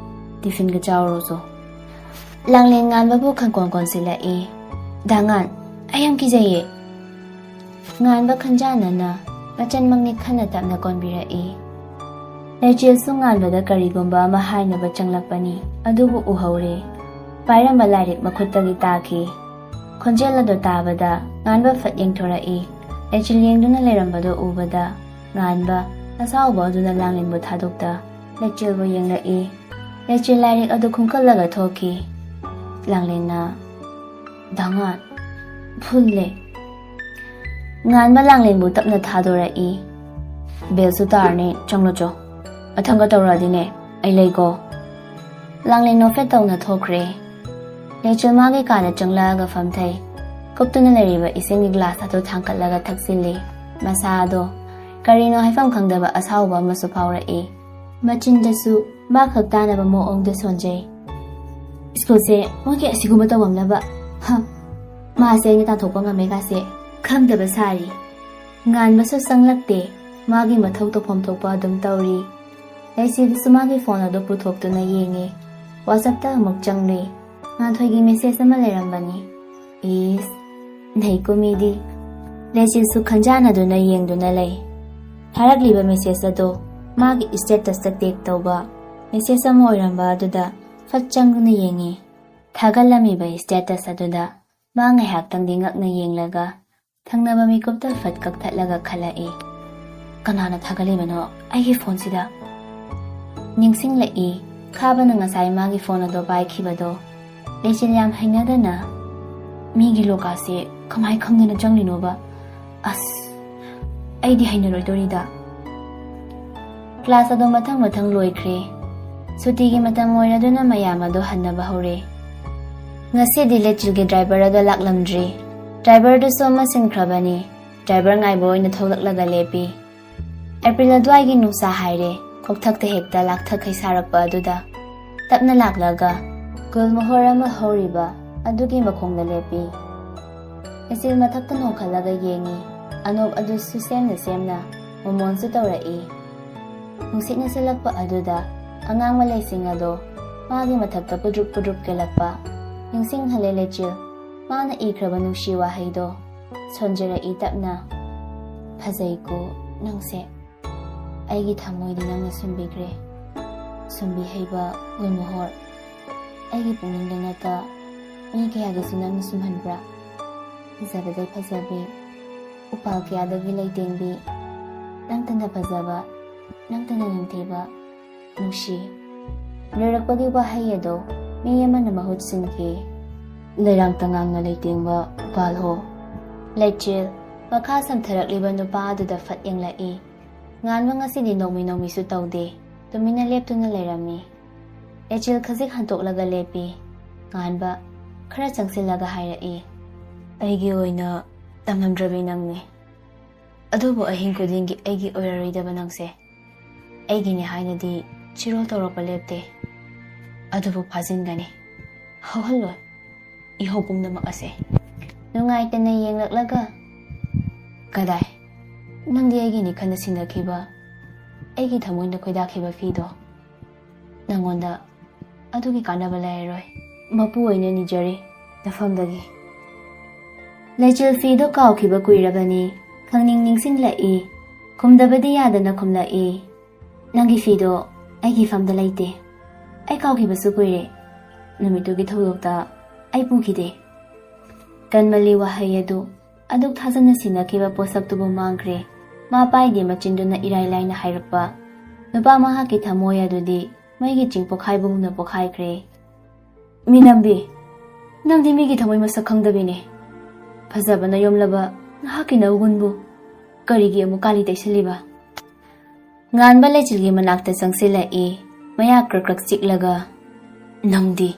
ꯇꯤꯐꯤꯟꯒ ꯆꯥꯎꯔꯣꯁꯣ꯫" ꯂꯥꯡꯂꯦꯟ ꯉꯥꯟꯕꯕꯨ ꯈꯪꯀꯣꯟ ꯀꯣꯟꯁꯤꯜꯂꯛꯏ꯫ "ꯗꯥ ꯉꯥꯟ, ꯑꯩ ꯌꯥꯝ ꯀꯤꯖꯩꯌꯦ꯫" ꯉꯥꯟꯕ ꯈꯟꯖꯥꯟꯅꯅ ꯃꯆꯟꯃꯛꯅꯤ ꯈꯟꯅ ꯇꯞꯅ ꯀꯣꯟꯕꯤꯔꯛꯏ꯫ ꯂꯩꯆꯤꯜꯁꯨ ꯉꯥꯟꯕꯗ ꯀꯔꯤꯒꯨꯝꯕ ꯑꯃ ꯍꯥꯏꯅꯕ ꯆꯪꯂꯛꯄꯅꯤ, ꯑꯗꯨꯕꯨ ꯎꯍꯧꯔꯦ꯫ ꯄꯥꯏꯔꯝꯕ ꯂꯥꯏꯔꯤꯛ ꯃꯈꯨꯠꯇꯒꯤ ꯇꯥꯈꯤ꯫ ꯈꯣꯟꯖꯦꯜ ꯑꯗꯨ ꯇꯥꯕꯗ ꯉꯥꯟꯕ ꯐꯠ ꯌꯦꯡꯊꯣꯔꯛꯏ꯫ ꯂꯩꯆꯤꯜ ꯌꯦꯡꯗꯨꯅ ꯂꯩꯔꯝꯕꯗꯨ ꯎꯕꯗ ꯉꯥꯟꯕ ꯑꯁꯥꯎꯕ ꯑꯗꯨꯅ ꯂꯥꯡꯂꯦꯟꯕꯨ ꯊꯥꯗꯣꯛꯇ ꯂꯩꯆꯤꯜꯕꯨ ꯌꯦꯡꯂꯛꯏ꯫ ꯂꯩꯆꯤꯜ ꯂꯥꯏꯔꯤꯛ ꯑꯗꯨ ꯈꯨꯝꯀꯠꯂꯒ ꯊꯣꯛꯈꯤ꯫ ꯂꯥꯡꯂꯦꯟꯅ, "ꯗꯥꯉꯥꯟ, ꯐꯨꯜꯂꯦ꯫" ꯉꯥꯟꯕ ꯂꯥꯡꯂꯦꯟꯕꯨ ꯇꯞꯅ ꯊꯥꯗꯣꯔꯛꯏ꯫ "ꯕꯦꯜꯁꯨ ꯇꯥꯔꯅꯤ, ꯆꯪꯂꯣ ꯆꯣ꯫ ꯃꯊꯪꯒ ꯇꯧꯔꯛꯑꯗꯤꯅꯦ, ꯑꯩ ꯂꯩꯀꯣ꯫" ꯂꯥꯡꯂꯦꯟ ꯅꯣꯛꯐꯦꯠ ꯇꯧꯅ ꯊꯣꯛꯈ꯭ꯔꯦ꯫ ꯂꯩꯆꯤꯜ ꯃꯥꯒꯤ ꯀꯥꯗ ꯆꯪꯂꯛꯑꯒ ꯐꯝꯊꯩ꯫ ꯀꯨꯞꯇꯨꯅ ꯂꯩꯔꯤꯕ ꯏꯁꯤꯡꯒꯤ ꯒ꯭ꯂꯥꯁ ꯑꯗꯨ ꯊꯥꯡꯀꯠꯂꯒ ꯊꯛꯆꯤꯜꯂꯤ꯫ ꯃꯁꯥ ꯑꯗꯣ ꯀꯔꯤꯅꯣ ꯍꯥꯏꯐꯝ ꯈꯪꯗꯕ ꯑꯁꯥꯎꯕ ꯑꯃꯁꯨ ꯐꯥꯎꯔꯛꯏ꯫ ꯃꯆꯤꯟꯗꯁꯨ ꯃꯥ ꯈꯛ ꯇꯥꯅꯕ ꯃꯑꯣꯡꯗ ꯁꯣꯟꯖꯩ꯫ "ꯁ꯭ꯀꯨꯜꯁꯦ ꯃꯣꯏꯒꯤ ꯑꯁꯤꯒꯨꯝꯕ ꯇꯧꯐꯝꯅꯕ꯫ ꯍ, ꯃꯥꯁꯦ ꯑꯩꯅ ꯇꯥꯟꯊꯣꯛꯄ ꯉꯝꯃꯦ ꯀꯥꯁꯦ ꯈꯪꯗꯕ ꯁꯥꯔꯤ꯫" ꯉꯥꯟꯕꯁꯨ ꯆꯪꯂꯛꯇꯦ꯫ ꯃꯥꯒꯤ ꯃꯊꯧ ꯇꯧꯐꯝ ꯊꯣꯛꯄ ꯑꯗꯨꯝ ꯇꯧꯔꯤ꯫ ꯂꯩꯆꯤꯜꯗꯨꯁꯨ ꯃꯥꯒꯤ ꯐꯣꯟ ꯑꯗꯨ ꯄꯨꯊꯣꯛꯇꯨꯅ ꯌꯦꯡꯉꯤ꯫ WhatsAppꯇ ꯑꯃꯨꯛ ꯆꯪꯂꯨꯏ꯫ ꯉꯥꯟꯊꯣꯏꯒꯤ ꯃꯦꯁꯦꯖ ꯑꯃ ꯂꯩꯔꯝꯕꯅꯤ꯫ ꯏꯁ, ꯅꯩꯀꯣ ꯃꯤꯗꯤ꯫ ꯂꯩꯆꯤꯜꯁꯨ ꯈꯟꯖꯥꯟꯅꯗꯨꯅ ꯌꯦꯡꯗꯨꯅ ꯂꯩ꯫ ꯊꯥꯔꯛꯂꯤꯕ ꯃꯦꯁꯦꯖ ꯑꯗꯣ ꯃꯥꯒꯤ ꯁ꯭ꯇꯦꯇꯁꯇ ꯇꯦꯒ ꯇꯧꯕ ꯃꯦꯁꯦꯖ ꯑꯃ ꯑꯣꯏꯔꯝꯕ ꯑꯗꯨꯗ ꯐꯠ ꯆꯪꯗꯨꯅ ꯌꯦꯡꯉꯤ꯫ ꯊꯥꯒꯠꯂꯝꯃꯤꯕ ꯁ꯭ꯇꯦꯇꯁ ꯑꯗꯨꯗ ꯃꯥ ꯉꯥꯏꯍꯥꯛꯇꯪꯗꯤ ꯉꯛꯅ ꯌꯦꯡꯂꯒ ꯊꯪꯅꯕ ꯃꯤꯀꯨꯞꯇ ꯐꯠ ꯀꯛꯊꯠꯂꯒ ꯈꯜꯂꯛꯏ꯫ "ꯀꯅꯥꯅ ꯊꯥꯒꯠꯂꯤꯕꯅꯣ ꯑꯩꯒꯤ ꯐꯣꯟꯁꯤꯗ?" ꯅꯤꯡꯁꯤꯡꯂꯛꯏ, ꯈꯥꯕꯅ ꯉꯁꯥꯏ ꯃꯥꯒꯤ ꯐꯣꯟ ꯑꯗꯣ ꯄꯥꯏꯈꯤꯕꯗꯣ꯫ ꯂꯩꯆꯤꯜ ꯌꯥꯝ ꯍꯩꯅꯗꯅ, "ꯃꯤꯒꯤ ꯂꯣꯀꯥꯁꯦ ꯀꯃꯥꯏ ꯈꯪꯗꯅ ꯆꯪꯂꯤꯅꯣꯕ? ꯑꯁ, ꯑꯩꯗꯤ ꯍꯩꯅꯔꯣꯏꯗꯣꯔꯤꯗ꯫" ꯀ꯭ꯂꯥꯁ ꯑꯗꯣ ꯃꯊꯪ ꯃꯊꯪ ꯂꯣꯏꯈ꯭ꯔꯦ꯫ ꯁꯨꯇꯤꯒꯤ ꯃꯇꯝ ꯑꯣꯏꯔꯗꯨꯅ ꯃꯌꯥꯝ ꯑꯗꯣ ꯍꯟꯅꯕ ꯍꯧꯔꯦ꯫ ꯉꯁꯤꯗꯤ ꯂꯩꯆꯤꯜꯒꯤ ꯗ꯭ꯔꯥꯏꯚꯔ ꯑꯗꯣ ꯂꯥꯛꯂꯝꯗ꯭ꯔꯤ꯫ ꯗ꯭ꯔꯥꯏꯚꯔꯗꯨꯁꯨ ꯑꯃ ꯁꯤꯟꯈ꯭ꯔꯕꯅꯤ꯫ ꯗ꯭ꯔꯥꯏꯚꯔ ꯉꯥꯏꯕ ꯑꯣꯏꯅ ꯊꯣꯛꯂꯛꯂꯒ ꯂꯦꯞꯄꯤ꯫ ꯑꯦꯄ꯭ꯔꯤꯜ ꯑꯗꯨꯋꯥꯏꯒꯤ ꯅꯨꯡꯁꯥ ꯍꯥꯏꯔꯦ, ꯀꯣꯛꯊꯛꯇ ꯍꯦꯛꯇ ꯂꯥꯛꯊꯛꯈꯩ ꯁꯥꯔꯛꯄ ꯑꯗꯨꯗ ꯇꯞꯅ ꯂꯥꯛꯂꯒ ꯒꯨꯜꯃꯣꯍꯣꯔ ꯑꯃ ꯍꯧꯔꯤꯕ ꯑꯗꯨꯒꯤ ꯃꯈꯣꯡꯗ ꯂꯦꯞꯄꯤ꯫ ꯂꯩꯆꯤꯜ ꯃꯊꯛꯇ ꯅꯣꯡꯈꯠꯂꯒ ꯌꯦꯡꯉꯤ꯫ ꯑꯅꯣꯞ ꯑꯗꯨꯁꯨ ꯁꯦꯝꯅ ꯁꯦꯝꯅ ꯃꯣꯃꯣꯟꯁꯨ ꯇꯧꯔꯛꯏ꯫ ꯅꯨꯡꯁꯤꯠꯅ ꯁꯤꯜꯂꯛꯄ ꯑꯗꯨꯗ ꯑꯉꯥꯡꯕ ꯂꯩꯁꯤꯡ ꯑꯗꯣ ꯃꯥꯒꯤ ꯃꯊꯛꯇ ꯄꯨꯗ꯭ꯔꯨꯞ ꯄꯨꯗ꯭ꯔꯨꯞ ꯀꯦꯜꯂꯛꯄ ꯅꯤꯡꯁꯤꯡꯍꯜꯂꯦ ꯂꯩꯆꯤꯜ꯫ ꯃꯥꯅ ꯏꯈ꯭ꯔꯕ ꯅꯨꯡꯁꯤ ꯋꯥꯍꯩꯗꯣ ꯁꯣꯟꯖꯔꯛꯏ ꯇꯞꯅ꯫ "ꯐꯖꯩꯀꯣ ꯅꯪꯁꯦ꯫ ꯑꯩꯒꯤ ꯊꯃꯣꯏꯗꯤ ꯅꯪꯅ ꯁꯨꯝꯕꯤꯈ꯭ꯔꯦ꯫ ꯁꯨꯝꯕꯤ ꯍꯩꯕ ꯒꯨꯜꯃꯣꯍꯣꯔ꯫ ꯑꯩꯒꯤ ꯄꯨꯛꯅꯤꯡꯗ ꯅꯠꯇ ꯃꯤ ꯀꯌꯥꯒꯤꯁꯨ ꯅꯪꯅ ꯁꯨꯝꯍꯟꯕ꯭ꯔꯥ? ꯐꯖꯕꯗꯩ ꯐꯖꯕꯤ, ꯎꯄꯥꯜ ꯀꯌꯥꯗꯒꯤ ꯂꯩꯇꯦꯡꯕꯤ, ꯅꯪꯇꯅ ꯐꯖꯕ, ꯅꯪꯇꯅ ꯅꯤꯡꯊꯤꯕ, ꯅꯨꯡꯁꯤ꯫ ꯂꯣꯏꯔꯛꯄꯒꯤ ꯋꯥꯍꯩ ꯑꯗꯣ ꯃꯤ ꯑꯃꯅ ꯃꯍꯨꯠ ꯁꯤꯟꯈꯤ꯫ ꯂꯩꯔꯥꯡ ꯇꯉꯥꯡꯅ ꯂꯩꯇꯦꯡꯕ ꯎꯄꯥꯜ ꯍꯣ꯫ ꯂꯩꯆꯤꯜ ꯃꯈꯥ ꯁꯝꯊꯔꯛꯂꯤꯕ ꯅꯨꯄꯥ ꯑꯗꯨꯗ ꯐꯠ ꯌꯦꯡꯂꯛꯏ꯫ ꯉꯥꯟꯕ ꯉꯁꯤꯗꯤ ꯅꯣꯡꯃꯤ ꯅꯣꯡꯃꯤꯁꯨ ꯇꯧꯗꯦ, ꯇꯨꯃꯤꯟꯅ ꯂꯦꯞꯇꯨꯅ ꯂꯩꯔꯝꯃꯤ꯫ ꯂꯩꯆꯤꯜ ꯈꯖꯤꯛ ꯍꯟꯇꯣꯛꯂꯒ ꯂꯦꯞꯄꯤ꯫ ꯉꯥꯟꯕ ꯈꯔ ꯆꯪꯁꯤꯜꯂꯒ ꯍꯥꯏꯔꯛꯏ, "ꯑꯩꯒꯤ ꯑꯣꯏꯅ ꯇꯝꯂꯝꯗ꯭ꯔꯕꯤ ꯅꯪꯅꯤ꯫ ꯑꯗꯨꯕꯨ ꯑꯍꯤꯡ ꯈꯨꯗꯤꯡꯒꯤ ꯑꯩꯒꯤ ꯑꯣꯏꯔꯔꯣꯏꯗꯕ ꯅꯪꯁꯦ ꯑꯩꯒꯤꯅꯤ ꯍꯥꯏꯅꯗꯤ ꯆꯤꯔꯣꯜ ꯇꯧꯔꯛꯄ ꯂꯦꯞꯇꯦ꯫ ꯑꯗꯨꯕꯨ ꯐꯥꯖꯤꯟꯒꯅꯤ, ꯍꯧꯍꯜꯂꯣꯏ ꯏꯍꯧ ꯄꯨꯝꯅꯃꯛ ꯑꯁꯦ꯫" ꯅꯨꯡꯉꯥꯏꯇꯅ ꯌꯦꯡꯂꯛꯂꯒ, "ꯀꯗꯥꯏ? ꯅꯪꯗꯤ ꯑꯩꯒꯤꯅꯤ ꯈꯟꯅ ꯁꯤꯟꯅꯈꯤꯕ, ꯑꯩꯒꯤ ꯊꯃꯣꯏꯅ ꯈꯣꯏꯗꯥꯈꯤꯕ ꯐꯤꯗꯣ ꯅꯪꯉꯣꯟꯗ ꯑꯗꯨꯒꯤ ꯀꯥꯟꯅꯕ ꯂꯩꯔꯔꯣꯏ꯫ ꯃꯄꯨ ꯑꯣꯏꯅ ꯅꯤꯖꯔꯤ ꯅꯐꯝꯗꯒꯤ꯫" ꯂꯩꯆꯤꯜ ꯐꯤꯗꯣ ꯀꯥꯎꯈꯤꯕ ꯀꯨꯏꯔꯕꯅꯤ꯫ ꯈꯪꯅꯤꯡ ꯅꯤꯡꯁꯤꯡꯂꯛꯏ꯫ ꯈꯨꯝꯗꯕꯗꯤ ꯌꯥꯗꯅ ꯈꯨꯝꯂꯛꯏ, "ꯅꯪꯒꯤ ꯐꯤꯗꯣ ꯑꯩꯒꯤ ꯐꯝꯗ ꯂꯩꯇꯦ꯫ ꯑꯩ ꯀꯥꯎꯈꯤꯕꯁꯨ ꯀꯨꯏꯔꯦ꯫ ꯅꯨꯃꯤꯠꯇꯨꯒꯤ ꯊꯧꯗꯣꯛꯇ ꯑꯩ ꯄꯨꯈꯤꯗꯦ꯫" ꯀꯟꯃꯜꯂꯤ ꯋꯥꯍꯩ ꯑꯗꯨ꯫ ꯑꯗꯨꯛ ꯊꯥꯖꯅ ꯁꯤꯟꯅꯈꯤꯕ ꯄꯣꯠꯁꯛꯇꯨꯕꯨ ꯃꯥꯡꯈ꯭ꯔꯦ꯫ ꯃꯥ ꯄꯥꯏꯗꯦ ꯃꯆꯤꯟꯗꯨꯅ ꯏꯔꯥꯏ ꯂꯥꯏꯅ ꯍꯥꯏꯔꯛꯄ꯫ ꯅꯨꯄꯥ ꯃꯍꯥꯛꯀꯤ ꯊꯃꯣꯏ ꯑꯗꯨꯗꯤ ꯃꯩꯒꯤ ꯆꯤꯡ ꯄꯣꯈꯥꯏꯕꯒꯨꯝꯅ ꯄꯣꯈꯥꯏꯈ꯭ꯔꯦ꯫ "ꯃꯤꯅꯝꯕꯤ, ꯅꯪꯗꯤ ꯃꯤꯒꯤ ꯊꯃꯣꯏ ꯃꯁꯛ ꯈꯪꯗꯕꯤꯅꯦ꯫ ꯐꯖꯕꯅ ꯌꯣꯝꯂꯕ ꯅꯍꯥꯛꯀꯤ ꯅꯒꯨꯟꯕꯨ ꯀꯔꯤꯒꯤ ꯑꯃꯨꯛ ꯀꯥꯂꯤ ꯇꯩꯁꯤꯜꯂꯤꯕ?" ꯉꯥꯟꯕ ꯂꯩꯆꯤꯜꯒꯤ ꯃꯅꯥꯛꯇ ꯆꯪꯁꯤꯜꯂꯛꯏ, ꯃꯌꯥ ꯀ꯭ꯔꯛ ꯀ꯭ꯔꯛ ꯆꯤꯛꯂꯒ, "ꯅꯪꯗꯤ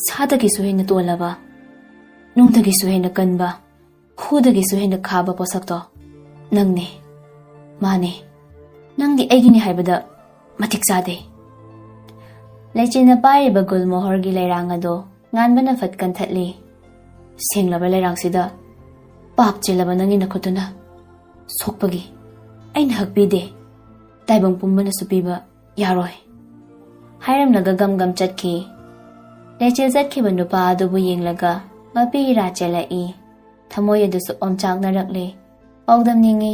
ꯁꯥꯗꯒꯤꯁꯨ ꯍꯦꯟꯅ ꯇꯣꯜꯂꯕ, ꯅꯨꯡꯗꯒꯤꯁꯨ ꯍꯦꯟꯅ ꯀꯟꯕ, ꯍꯨꯗꯒꯤꯁꯨ ꯍꯦꯟꯅ ꯈꯥꯕ ꯄꯣꯠꯁꯛꯇꯣ ꯅꯪꯅꯦ꯫ ꯃꯥꯅꯦ, ꯅꯪꯗꯤ ꯑꯩꯒꯤꯅꯤ ꯍꯥꯏꯕꯗ ꯃꯇꯤꯛ ꯆꯥꯗꯦ꯫" ꯂꯩꯆꯤꯟꯅ ꯄꯥꯏꯔꯤꯕ ꯒꯨꯜꯃꯣꯍꯔꯒꯤ ꯂꯩꯔꯥꯡ ꯑꯗꯣ ꯉꯥꯟꯕꯅ ꯐꯠ ꯀꯟꯊꯠꯂꯤ꯫ "ꯁꯦꯡꯂꯕ ꯂꯩꯔꯥꯡꯁꯤꯗ ꯄꯥꯞ ꯆꯦꯜꯂꯕ ꯅꯪꯒꯤ ꯅꯈꯨꯠꯇꯨꯅ ꯁꯣꯛꯄꯒꯤ ꯑꯩꯅ ꯍꯛꯄꯤꯗꯦ꯫ ꯇꯥꯏꯕꯪ ꯄꯨꯝꯕꯅꯁꯨ ꯄꯤꯕ ꯌꯥꯔꯣꯏ꯫" ꯍꯥꯏꯔꯝꯂꯒ ꯒꯝ ꯒꯝ ꯆꯠꯈꯤ꯫ ꯂꯩꯆꯤꯜ ꯆꯠꯈꯤꯕ ꯅꯨꯄꯥ ꯑꯗꯨꯕꯨ ꯌꯦꯡꯂꯒ ꯃꯄꯤ ꯏꯔꯥ ꯆꯦꯜꯂꯛꯏ꯫ ꯊꯃꯣꯏ ꯑꯗꯨꯁꯨ ꯑꯣꯝꯆꯥꯛꯅꯔꯛꯂꯦ꯫ ꯄꯥꯎꯗꯝꯅꯤꯡꯉꯤ꯫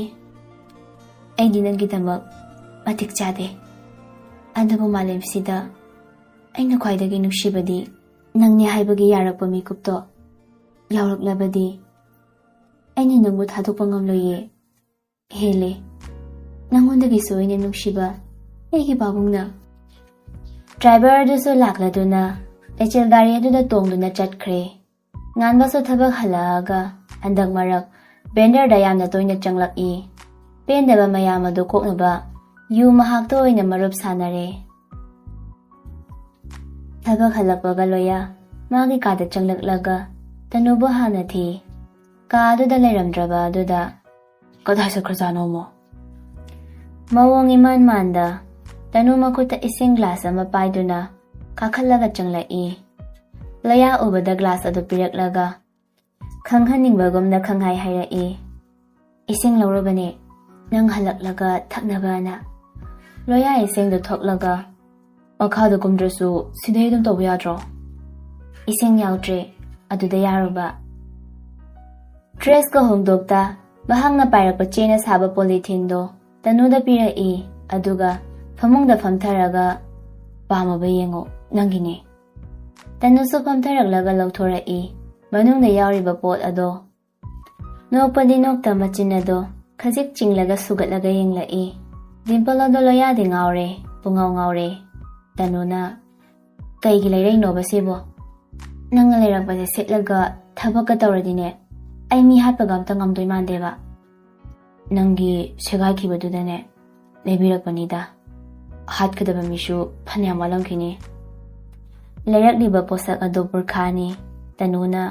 "ꯑꯩꯗꯤ ꯅꯪꯒꯤꯗꯃꯛ ꯃꯇꯤꯛ ꯆꯥꯗꯦ꯫ ꯑꯗꯨꯕꯨ ꯃꯥꯂꯦꯝꯁꯤꯗ ꯑꯩꯅ ꯈ꯭ꯋꯥꯏꯗꯒꯤ ꯅꯨꯡꯁꯤꯕꯗꯤ ꯅꯪꯅꯦ ꯍꯥꯏꯕꯒꯤ ꯌꯥꯔꯛꯄ ꯃꯤꯀꯨꯞꯇꯣ ꯌꯥꯎꯔꯛꯂꯕꯗꯤ ꯑꯩꯅ ꯅꯪꯕꯨ ꯊꯥꯗꯣꯛꯄ ꯉꯝꯂꯣꯏꯌꯦ꯫ ꯍꯦꯜꯂꯦ꯫ ꯅꯪꯉꯣꯟꯗꯒꯤꯁꯨ ꯑꯩꯅ ꯅꯨꯡꯁꯤꯕ ꯑꯩꯒꯤ ꯄꯥꯕꯨꯡꯅ꯫ ꯗ꯭ꯔꯥꯏꯚꯔ ꯑꯗꯨꯁꯨ ꯂꯥꯛꯂꯗꯨꯅ ꯂꯩꯆꯤꯜ ꯒꯥꯔꯤ ꯑꯗꯨꯗ ꯇꯣꯡꯗꯨꯅ ꯆꯠꯈ꯭ꯔꯦ꯫ ꯉꯥꯟꯕꯁꯨ ꯊꯕꯛ ꯍꯜꯂꯛꯑꯒ ꯍꯟꯗꯛ ꯃꯔꯛ ꯕꯦꯟꯗꯔꯗ ꯌꯥꯝꯅ ꯇꯣꯏꯅ ꯆꯪꯂꯛꯏ꯫ ꯄꯦꯟꯗꯕ ꯃꯌꯥꯝ ꯑꯗꯨ ꯀꯣꯛꯅꯕ ꯌꯨ ꯃꯍꯥꯛꯇ ꯑꯣꯏꯅ ꯃꯔꯨꯞ ꯁꯥꯟꯅꯔꯦ꯫ ꯊꯕꯛ ꯍꯜꯂꯛꯄꯒ ꯂꯣꯌꯥ ꯃꯥꯒꯤ ꯀꯥꯗ ꯆꯪꯂꯛꯂꯒ ꯇꯅꯨꯕꯨ ꯍꯥꯟꯅ ꯊꯤ꯫ ꯀꯥ ꯑꯗꯨꯗ ꯂꯩꯔꯝꯗ꯭ꯔꯕ ꯑꯗꯨꯗ "ꯀꯗꯥꯏ ꯆꯠꯈ꯭ꯔꯖꯥꯠꯅꯣ ꯑꯃꯨꯛ?" ꯃꯑꯣꯡ ꯏꯃꯥꯟ ꯃꯥꯟꯗ ꯇꯅꯨ ꯃꯈꯨꯠꯇ ꯏꯁꯤꯡ ꯒ꯭ꯂꯥꯁ ꯑꯃ ꯄꯥꯏꯗꯨꯅ ꯀꯥꯈꯠꯂꯒ ꯆꯪꯂꯛꯏ꯫ ꯂꯣꯌꯥ ꯎꯕꯗ ꯒ꯭ꯂꯥꯁ ꯑꯗꯨ ꯄꯤꯔꯛꯂꯒ ꯈꯪꯍꯟꯅꯤꯡꯕꯒꯨꯝꯅ ꯈꯪꯍꯥꯏ ꯍꯥꯏꯔꯛꯏ, "ꯏꯁꯤꯡ ꯂꯧꯔꯨꯕꯅꯦ, ꯅꯪ ꯍꯜꯂꯛꯂꯒ ꯊꯛꯅꯕꯅ꯫" ꯂꯣꯌꯥ ꯏꯁꯤꯡꯗꯨ ꯊꯛꯂꯒ, "ꯃꯈꯥꯗ ꯀꯨꯝꯗ꯭ꯔꯁꯨ ꯁꯤꯗꯩ ꯑꯗꯨꯝ ꯇꯧꯕ ꯌꯥꯗ꯭ꯔꯣ? ꯏꯁꯤꯡ ꯌꯥꯎꯗ꯭ꯔꯦ, ꯑꯗꯨꯗ ꯌꯥꯔꯨꯕ꯫" ꯗ꯭ꯔꯦꯁꯀ ꯍꯣꯡꯗꯣꯛꯇ ꯃꯍꯥꯛꯅ ꯄꯥꯏꯔꯛꯄ ꯆꯦꯅ ꯁꯥꯕ ꯄꯣꯂꯤꯊꯤꯟꯗꯣ ꯇꯅꯨꯗ ꯄꯤꯔꯛꯏ꯫ ꯑꯗꯨꯒ ꯐꯃꯨꯡꯗ ꯐꯝꯊꯔꯒ, "ꯄꯥꯝꯃꯕ ꯌꯦꯡꯉꯣ, ꯅꯪꯒꯤꯅꯦ꯫" ꯇꯅꯨꯁꯨ ꯐꯝꯊꯔꯛꯂꯒ ꯂꯧꯊꯣꯔꯛꯏ ꯃꯅꯨꯡꯗ ꯌꯥꯎꯔꯤꯕ ꯄꯣꯠ ꯑꯗꯣ꯫ ꯅꯣꯛꯄꯗꯤ ꯅꯣꯛꯇ ꯃꯆꯤꯟ ꯑꯗꯣ ꯈꯖꯤꯛ ꯆꯤꯡꯂꯒ ꯁꯨꯒꯠꯂꯒ ꯌꯦꯡꯂꯛꯏ꯫ ꯗꯤꯝꯄꯜ ꯑꯗꯣ ꯂꯣꯌꯥꯗꯤ ꯉꯥꯎꯔꯦ, ꯄꯨꯡꯉꯥꯎ ꯉꯥꯎꯔꯦ꯫ ꯇꯅꯨꯅ, "ꯀꯩꯒꯤ ꯂꯩꯔꯛꯏꯅꯣꯕ ꯁꯤꯕꯣ? ꯅꯪꯅ ꯂꯩꯔꯛꯄꯁꯦ ꯁꯦꯠꯂꯒ ꯊꯕꯛꯀ ꯇꯧꯔꯗꯤꯅꯦ, ꯑꯩ ꯃꯤ ꯍꯥꯠꯄꯒ ꯑꯝꯇ ꯉꯝꯗꯣꯏ ꯃꯥꯟꯗꯦꯕ꯫" "ꯅꯪꯒꯤ ꯁꯦꯒꯥꯏꯈꯤꯕꯗꯨꯗꯅꯦ ꯂꯩꯕꯤꯔꯛꯄꯅꯤꯗ꯫ ꯍꯥꯠꯀꯗꯕ ꯃꯤꯁꯨ ꯐꯅꯌꯥꯝ ꯋꯥꯠꯂꯝꯈꯤꯅꯤ꯫" ꯂꯩꯔꯛꯂꯤꯕ ꯄꯣꯠꯁꯛ ꯑꯗꯨ ꯕꯨꯔꯈꯥꯅꯤ꯫ ꯇꯅꯨꯅ,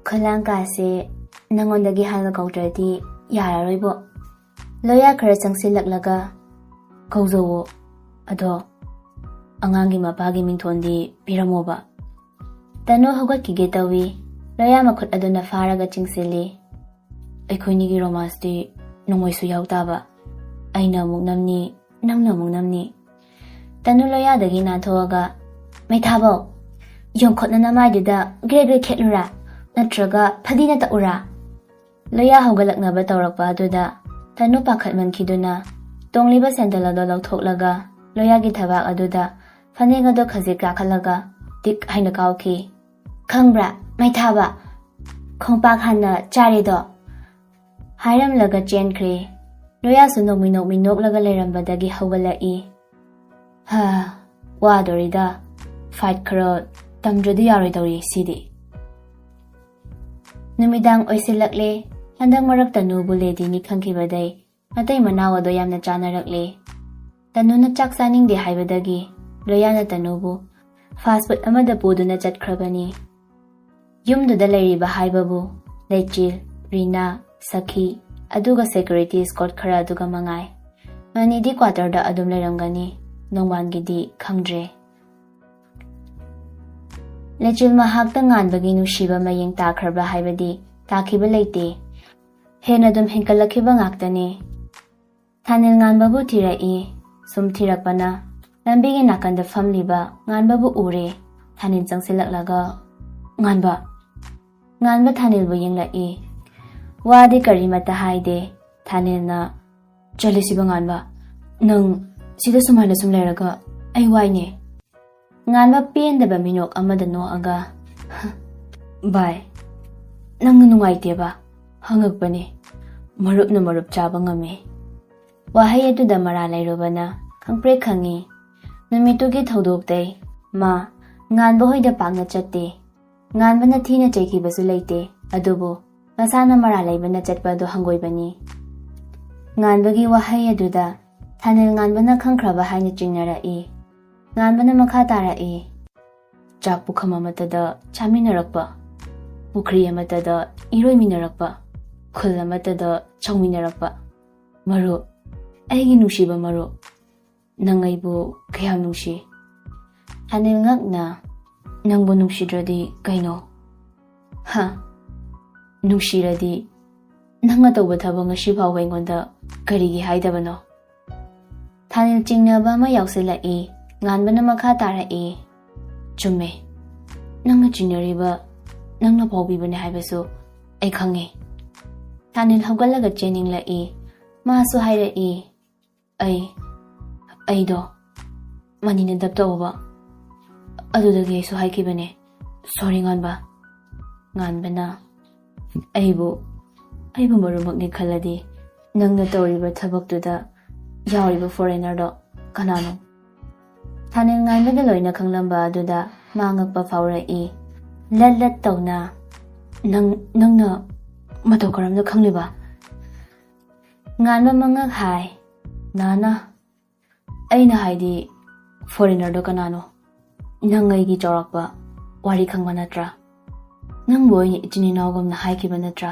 "ꯈꯨꯂꯥꯡ ꯀꯥꯁꯦ ꯅꯪꯉꯣꯟꯗꯒꯤ ꯍꯥꯟꯅ ꯀꯧꯗ꯭ꯔꯗꯤ ꯌꯥꯔꯔꯣꯏꯕꯣ꯫" ꯂꯣꯌꯥ ꯈꯔ ꯆꯪꯁꯤꯜꯂꯛꯂꯒ, "ꯀꯧꯖꯧꯋꯣ, ꯑꯗꯣ ꯑꯉꯥꯡꯒꯤ ꯃꯄꯥꯒꯤ ꯃꯤꯡꯊꯣꯟꯗꯤ ꯄꯤꯔꯝꯃꯣꯕ꯫" ꯇꯅꯨ ꯍꯧꯒꯠꯈꯤꯒꯦ ꯇꯧꯏ꯫ ꯂꯣꯌꯥ ꯃꯈꯨꯠ ꯑꯗꯨꯅ ꯐꯥꯔꯒ ꯆꯤꯡꯁꯤꯜꯂꯤ꯫ "ꯑꯩꯈꯣꯏꯅꯤꯒꯤ ꯔꯣꯃꯥꯟꯁꯇꯤ ꯅꯣꯡꯃꯩꯁꯨ ꯌꯥꯎ ꯇꯥꯕ꯫ ꯑꯩꯅ ꯑꯃꯨꯛ ꯅꯝꯅꯤ, ꯅꯪꯅ ꯑꯃꯨꯛ ꯅꯝꯅꯤ꯫" ꯇꯅꯨ ꯂꯣꯌꯥꯗꯒꯤ ꯅꯥꯟꯊꯣꯛꯑꯒ, "ꯃꯩꯊꯥꯕꯧ, ꯌꯣꯡꯈꯣꯠꯅ ꯅꯃꯥꯏꯗꯨꯗ ꯒ꯭ꯔꯦ ꯒ꯭ꯔꯦ ꯈꯦꯠꯂꯨꯔꯥ? ꯅꯠꯇ꯭ꯔꯒ ꯐꯗꯤꯅ ꯇꯛꯎꯔꯥ?" ꯂꯣꯌꯥ ꯍꯧꯒꯠꯂꯛꯅꯕ ꯇꯧꯔꯛꯄ ꯑꯗꯨꯗ ꯇꯅꯨ ꯄꯥꯈꯠꯃꯟꯈꯤꯗꯨꯅ ꯇꯣꯡꯂꯤꯕ ꯁꯦꯟꯗꯜ ꯑꯗꯨ ꯂꯧꯊꯣꯛꯂꯒ ꯂꯣꯌꯥꯒꯤ ꯊꯕꯥꯛ ꯑꯗꯨꯗ ꯐꯅꯦꯛ ꯑꯗꯨ ꯈꯖꯤꯛ ꯀꯥꯈꯠꯂꯒ ꯇꯤꯛ ꯍꯥꯏꯅ ꯀꯥꯎꯈꯤ꯫ "ꯈꯪꯕ꯭ꯔꯥ, ꯃꯩꯊꯥꯕ, ꯈꯣꯡꯄꯥꯛ ꯍꯥꯟꯅ ꯆꯥꯔꯦꯗꯣ!" ꯍꯥꯏꯔꯝꯂꯒ ꯆꯦꯟꯈ꯭ꯔꯦ꯫ ꯂꯣꯌꯥꯁꯨ ꯅꯣꯛꯃꯤ ꯅꯣꯛꯃꯤ ꯅꯣꯛꯂꯒ ꯂꯩꯔꯝꯕꯗꯒꯤ ꯍꯧꯒꯠꯂꯛꯏ꯫ "ꯍꯥ, ꯋꯥꯗꯣꯔꯤꯗ꯫ ꯐꯥꯏꯠ ꯈꯔ ꯇꯝꯗ꯭ꯔꯗꯤ ꯌꯥꯔꯣꯏꯗꯧꯔꯤ ꯁꯤꯗꯤ꯫" ꯅꯨꯃꯤꯗꯥꯡ ꯑꯣꯏꯁꯤꯜꯂꯛꯂꯦ꯫ ꯍꯟꯗꯛ ꯃꯔꯛ ꯇꯅꯨꯕꯨ ꯂꯦꯗꯤꯅꯤ ꯈꯪꯈꯤꯕꯗꯩ ꯃꯇꯩ ꯃꯅꯥꯎ ꯑꯗꯣ ꯌꯥꯝꯅ ꯆꯥꯟꯅꯔꯛꯂꯦ꯫ ꯇꯅꯨꯅ ꯆꯥꯛ ꯆꯥꯅꯤꯡꯗꯦ ꯍꯥꯏꯕꯗꯒꯤ ꯂꯣꯌꯥꯅ ꯇꯅꯨꯕꯨ ꯐꯥꯁ ꯐꯨꯗ ꯑꯃꯗ ꯄꯨꯗꯨꯅ ꯆꯠꯈ꯭ꯔꯕꯅꯤ꯫ ꯌꯨꯝꯗꯨꯗ ꯂꯩꯔꯤꯕ ꯍꯥꯏꯕꯕꯨ ꯂꯩꯆꯤꯜ, ꯔꯤꯅꯥ, ꯁꯈꯤ, ꯑꯗꯨꯒ ꯁꯦꯀ꯭ꯌꯨꯔꯤꯇꯤ ꯏꯁꯀꯣꯔꯠ ꯈꯔ ꯑꯗꯨꯒ ꯃꯉꯥꯏ꯫ ꯃꯅꯤꯗꯤ ꯀ꯭ꯋꯥꯇꯔꯗ ꯑꯗꯨꯝ ꯂꯩꯔꯝꯒꯅꯤ, ꯅꯣꯡꯕꯥꯟꯒꯤꯗꯤ ꯈꯪꯗ꯭ꯔꯦ꯫ ꯂꯩꯆꯤꯜ ꯃꯍꯥꯛꯇ ꯉꯥꯟꯕꯒꯤ ꯅꯨꯡꯁꯤꯕ ꯃꯌꯦꯡ ꯇꯥꯈ꯭ꯔꯕ꯭ꯔꯥ ꯍꯥꯏꯕꯗꯤ ꯇꯥꯈꯤꯕ ꯂꯩꯇꯦ꯫ ꯍꯦꯟꯅ ꯑꯗꯨꯝ ꯍꯦꯟꯀꯠꯂꯛꯈꯤꯕ ꯉꯥꯛꯇꯅꯤ꯫ ꯊꯥꯅꯤꯜ ꯉꯥꯟꯕꯕꯨ ꯊꯤꯔꯛꯏ꯫ ꯁꯨꯝ ꯊꯤꯔꯛꯄꯅ ꯂꯝꯕꯤꯒꯤ ꯅꯥꯀꯟꯗ ꯐꯝꯂꯤꯕ ꯉꯥꯟꯕꯕꯨ ꯎꯔꯦ꯫ ꯊꯥꯅꯤꯜ ꯆꯪꯁꯤꯜꯂꯛꯂꯒ, "ꯉꯥꯟꯕ!" ꯉꯥꯟꯕ ꯊꯥꯅꯤꯜꯕꯨ ꯌꯦꯡꯂꯛꯏ꯫ ꯋꯥꯗꯤ ꯀꯔꯤꯃꯠꯇ ꯍꯥꯏꯗꯦ꯫ ꯊꯥꯅꯤꯜꯅ, "ꯆꯠꯂꯁꯤꯕ ꯉꯥꯟꯕ, ꯅꯪ ꯁꯤꯗ ꯁꯨꯃꯥꯏꯅ ꯁꯨꯝ ꯂꯩꯔꯒ ꯑꯩ ꯋꯥꯏꯅꯦ꯫" ꯉꯥꯟꯕ ꯄꯦꯟꯗꯕ ꯃꯤꯅꯣꯛ ꯑꯃꯗ ꯅꯣꯛꯑꯒ, "ꯚꯥꯏ, ꯅꯪꯅ ꯅꯨꯡꯉꯥꯏꯇꯦꯕ ꯍꯪꯉꯛꯄꯅꯦ꯫ ꯃꯔꯨꯞꯅ ꯃꯔꯨꯞ ꯆꯥꯕ ꯉꯝꯃꯤ꯫" ꯋꯥꯍꯩ ꯑꯗꯨꯗ ꯃꯔꯥ ꯂꯩꯔꯨꯕꯅ ꯈꯪꯄ꯭ꯔꯦꯛ ꯈꯪꯉꯤ꯫ ꯅꯨꯃꯤꯠꯇꯨꯒꯤ ꯊꯧꯗꯣꯛꯇꯩ ꯃꯥ ꯉꯥꯟꯕ ꯍꯣꯏꯗ ꯄꯥꯛꯅ ꯆꯠꯇꯦ꯫ ꯉꯥꯟꯕꯅ ꯊꯤꯅ ꯆꯩꯈꯤꯕꯁꯨ ꯂꯩꯇꯦ, ꯑꯗꯨꯕꯨ ꯃꯁꯥꯅ ꯃꯔꯥ ꯂꯩꯕꯅ ꯆꯠꯄ ꯑꯗꯨ ꯍꯪꯒꯣꯏꯕꯅꯤ꯫ ꯉꯥꯟꯕꯒꯤ ꯋꯥꯍꯩ ꯑꯗꯨꯗ ꯊꯥꯅꯤꯜ ꯉꯥꯟꯕꯅ ꯈꯪꯈ꯭ꯔꯕ ꯍꯥꯏꯅ ꯆꯤꯡꯅꯔꯛꯏ꯫ ꯉꯥꯟꯕꯅ ꯃꯈꯥ ꯇꯥꯔꯛꯏ, "ꯆꯥꯛ ꯄꯨꯈꯝ ꯑꯃꯠꯇꯗ ꯆꯥꯃꯤꯟꯅꯔꯛꯄ, ꯄꯨꯈ꯭ꯔꯤ ꯑꯃꯠꯇꯗ ꯏꯔꯣꯏꯃꯤꯟꯅꯔꯛꯄ, ꯈꯨꯜ ꯑꯃꯠꯇꯗ ꯆꯧꯃꯤꯟꯅꯔꯛꯄ꯫ ꯃꯔꯨꯞ, ꯑꯩꯒꯤ ꯅꯨꯡꯁꯤꯕ ꯃꯔꯨꯞ, ꯅꯪ ꯑꯩꯕꯨ ꯀꯌꯥꯝ ꯅꯨꯡꯁꯤ?" ꯊꯥꯅꯤꯜ ꯉꯛꯅ, "ꯅꯪꯕꯨ ꯅꯨꯡꯁꯤꯗ꯭ꯔꯗꯤ ꯀꯩꯅꯣ?" "ꯍꯥ? ꯅꯨꯡꯁꯤꯔꯗꯤ ꯅꯪꯅ ꯇꯧꯕ ꯊꯕꯛ ꯉꯁꯤ ꯐꯥꯎꯕ ꯑꯩꯉꯣꯟꯗ ꯀꯔꯤꯒꯤ ꯍꯥꯏꯗꯕꯅꯣ?" ꯊꯥꯅꯤꯜ ꯆꯤꯡꯅꯕ ꯑꯃ ꯌꯥꯎꯁꯤꯜꯂꯛꯏ꯫ ꯉꯥꯟꯕꯅ ꯃꯈꯥ ꯇꯥꯔꯛꯏ, "ꯆꯨꯝꯃꯦ, ꯅꯪꯅ ꯆꯤꯡꯅꯔꯤꯕ ꯅꯪꯅ ꯐꯥꯎꯕꯤꯕꯅꯦ ꯍꯥꯏꯕꯁꯨ ꯑꯩ ꯈꯪꯉꯦ꯫" ꯊꯥꯅꯤꯜ ꯍꯧꯒꯠꯂꯒ ꯆꯦꯟꯅꯤꯡꯂꯛꯏ꯫ ꯃꯥꯁꯨ ꯍꯥꯏꯔꯛꯏ, "ꯑꯩ, ꯑꯩꯗꯣ ꯃꯅꯤꯅ ꯗꯞ ꯇꯧꯕ ꯑꯗꯨꯗꯒꯤ ꯑꯩꯁꯨ ꯍꯥꯏꯈꯤꯕꯅꯦ, "Sorry, ꯉꯥꯟꯕ꯫" ꯉꯥꯟꯕꯅ, "ꯑꯩꯕꯨ, ꯑꯩꯕꯨ ꯃꯔꯨꯞꯃꯛꯅꯤ ꯈꯜꯂꯗꯤ ꯅꯪꯅ ꯇꯧꯔꯤꯕ ꯊꯕꯛꯇꯨꯗ ꯌꯥꯎꯔꯤꯕ foreignerꯗꯣ ꯀꯅꯥꯅꯣ?" ꯊꯥꯅꯤꯜ ꯉꯥꯟꯕꯅ ꯂꯣꯏꯅ ꯈꯪꯂꯝꯕ ꯑꯗꯨꯗ ꯃꯥ ꯉꯛꯄ ꯐꯥꯎꯔꯛꯏ꯫ ꯂꯠ ꯂꯠ ꯇꯧꯅ, "ꯅꯪ, ꯅꯪꯅ ꯃꯇꯧ ꯀꯔꯝꯅ ꯈꯪꯂꯤꯕ?" ꯉꯥꯟꯕ ꯃꯉꯛ ꯍꯥꯏ꯫ "ꯅꯥꯅ, ꯑꯩꯅ ꯍꯥꯏꯗꯤ foreignerꯗꯣ ꯀꯅꯥꯅꯣ? ꯅꯪ ꯑꯩꯒꯤ ꯆꯥꯎꯔꯥꯛꯄ ꯋꯥꯔꯤ ꯈꯪꯕ ꯅꯠꯇ꯭ꯔꯥ? ꯅꯪꯕꯨ ꯑꯩꯅ ꯏꯆꯤꯟ ꯏꯅꯥꯎꯒꯨꯝꯅ ꯍꯥꯏꯈꯤꯕ ꯅꯠꯇ꯭ꯔꯥ?"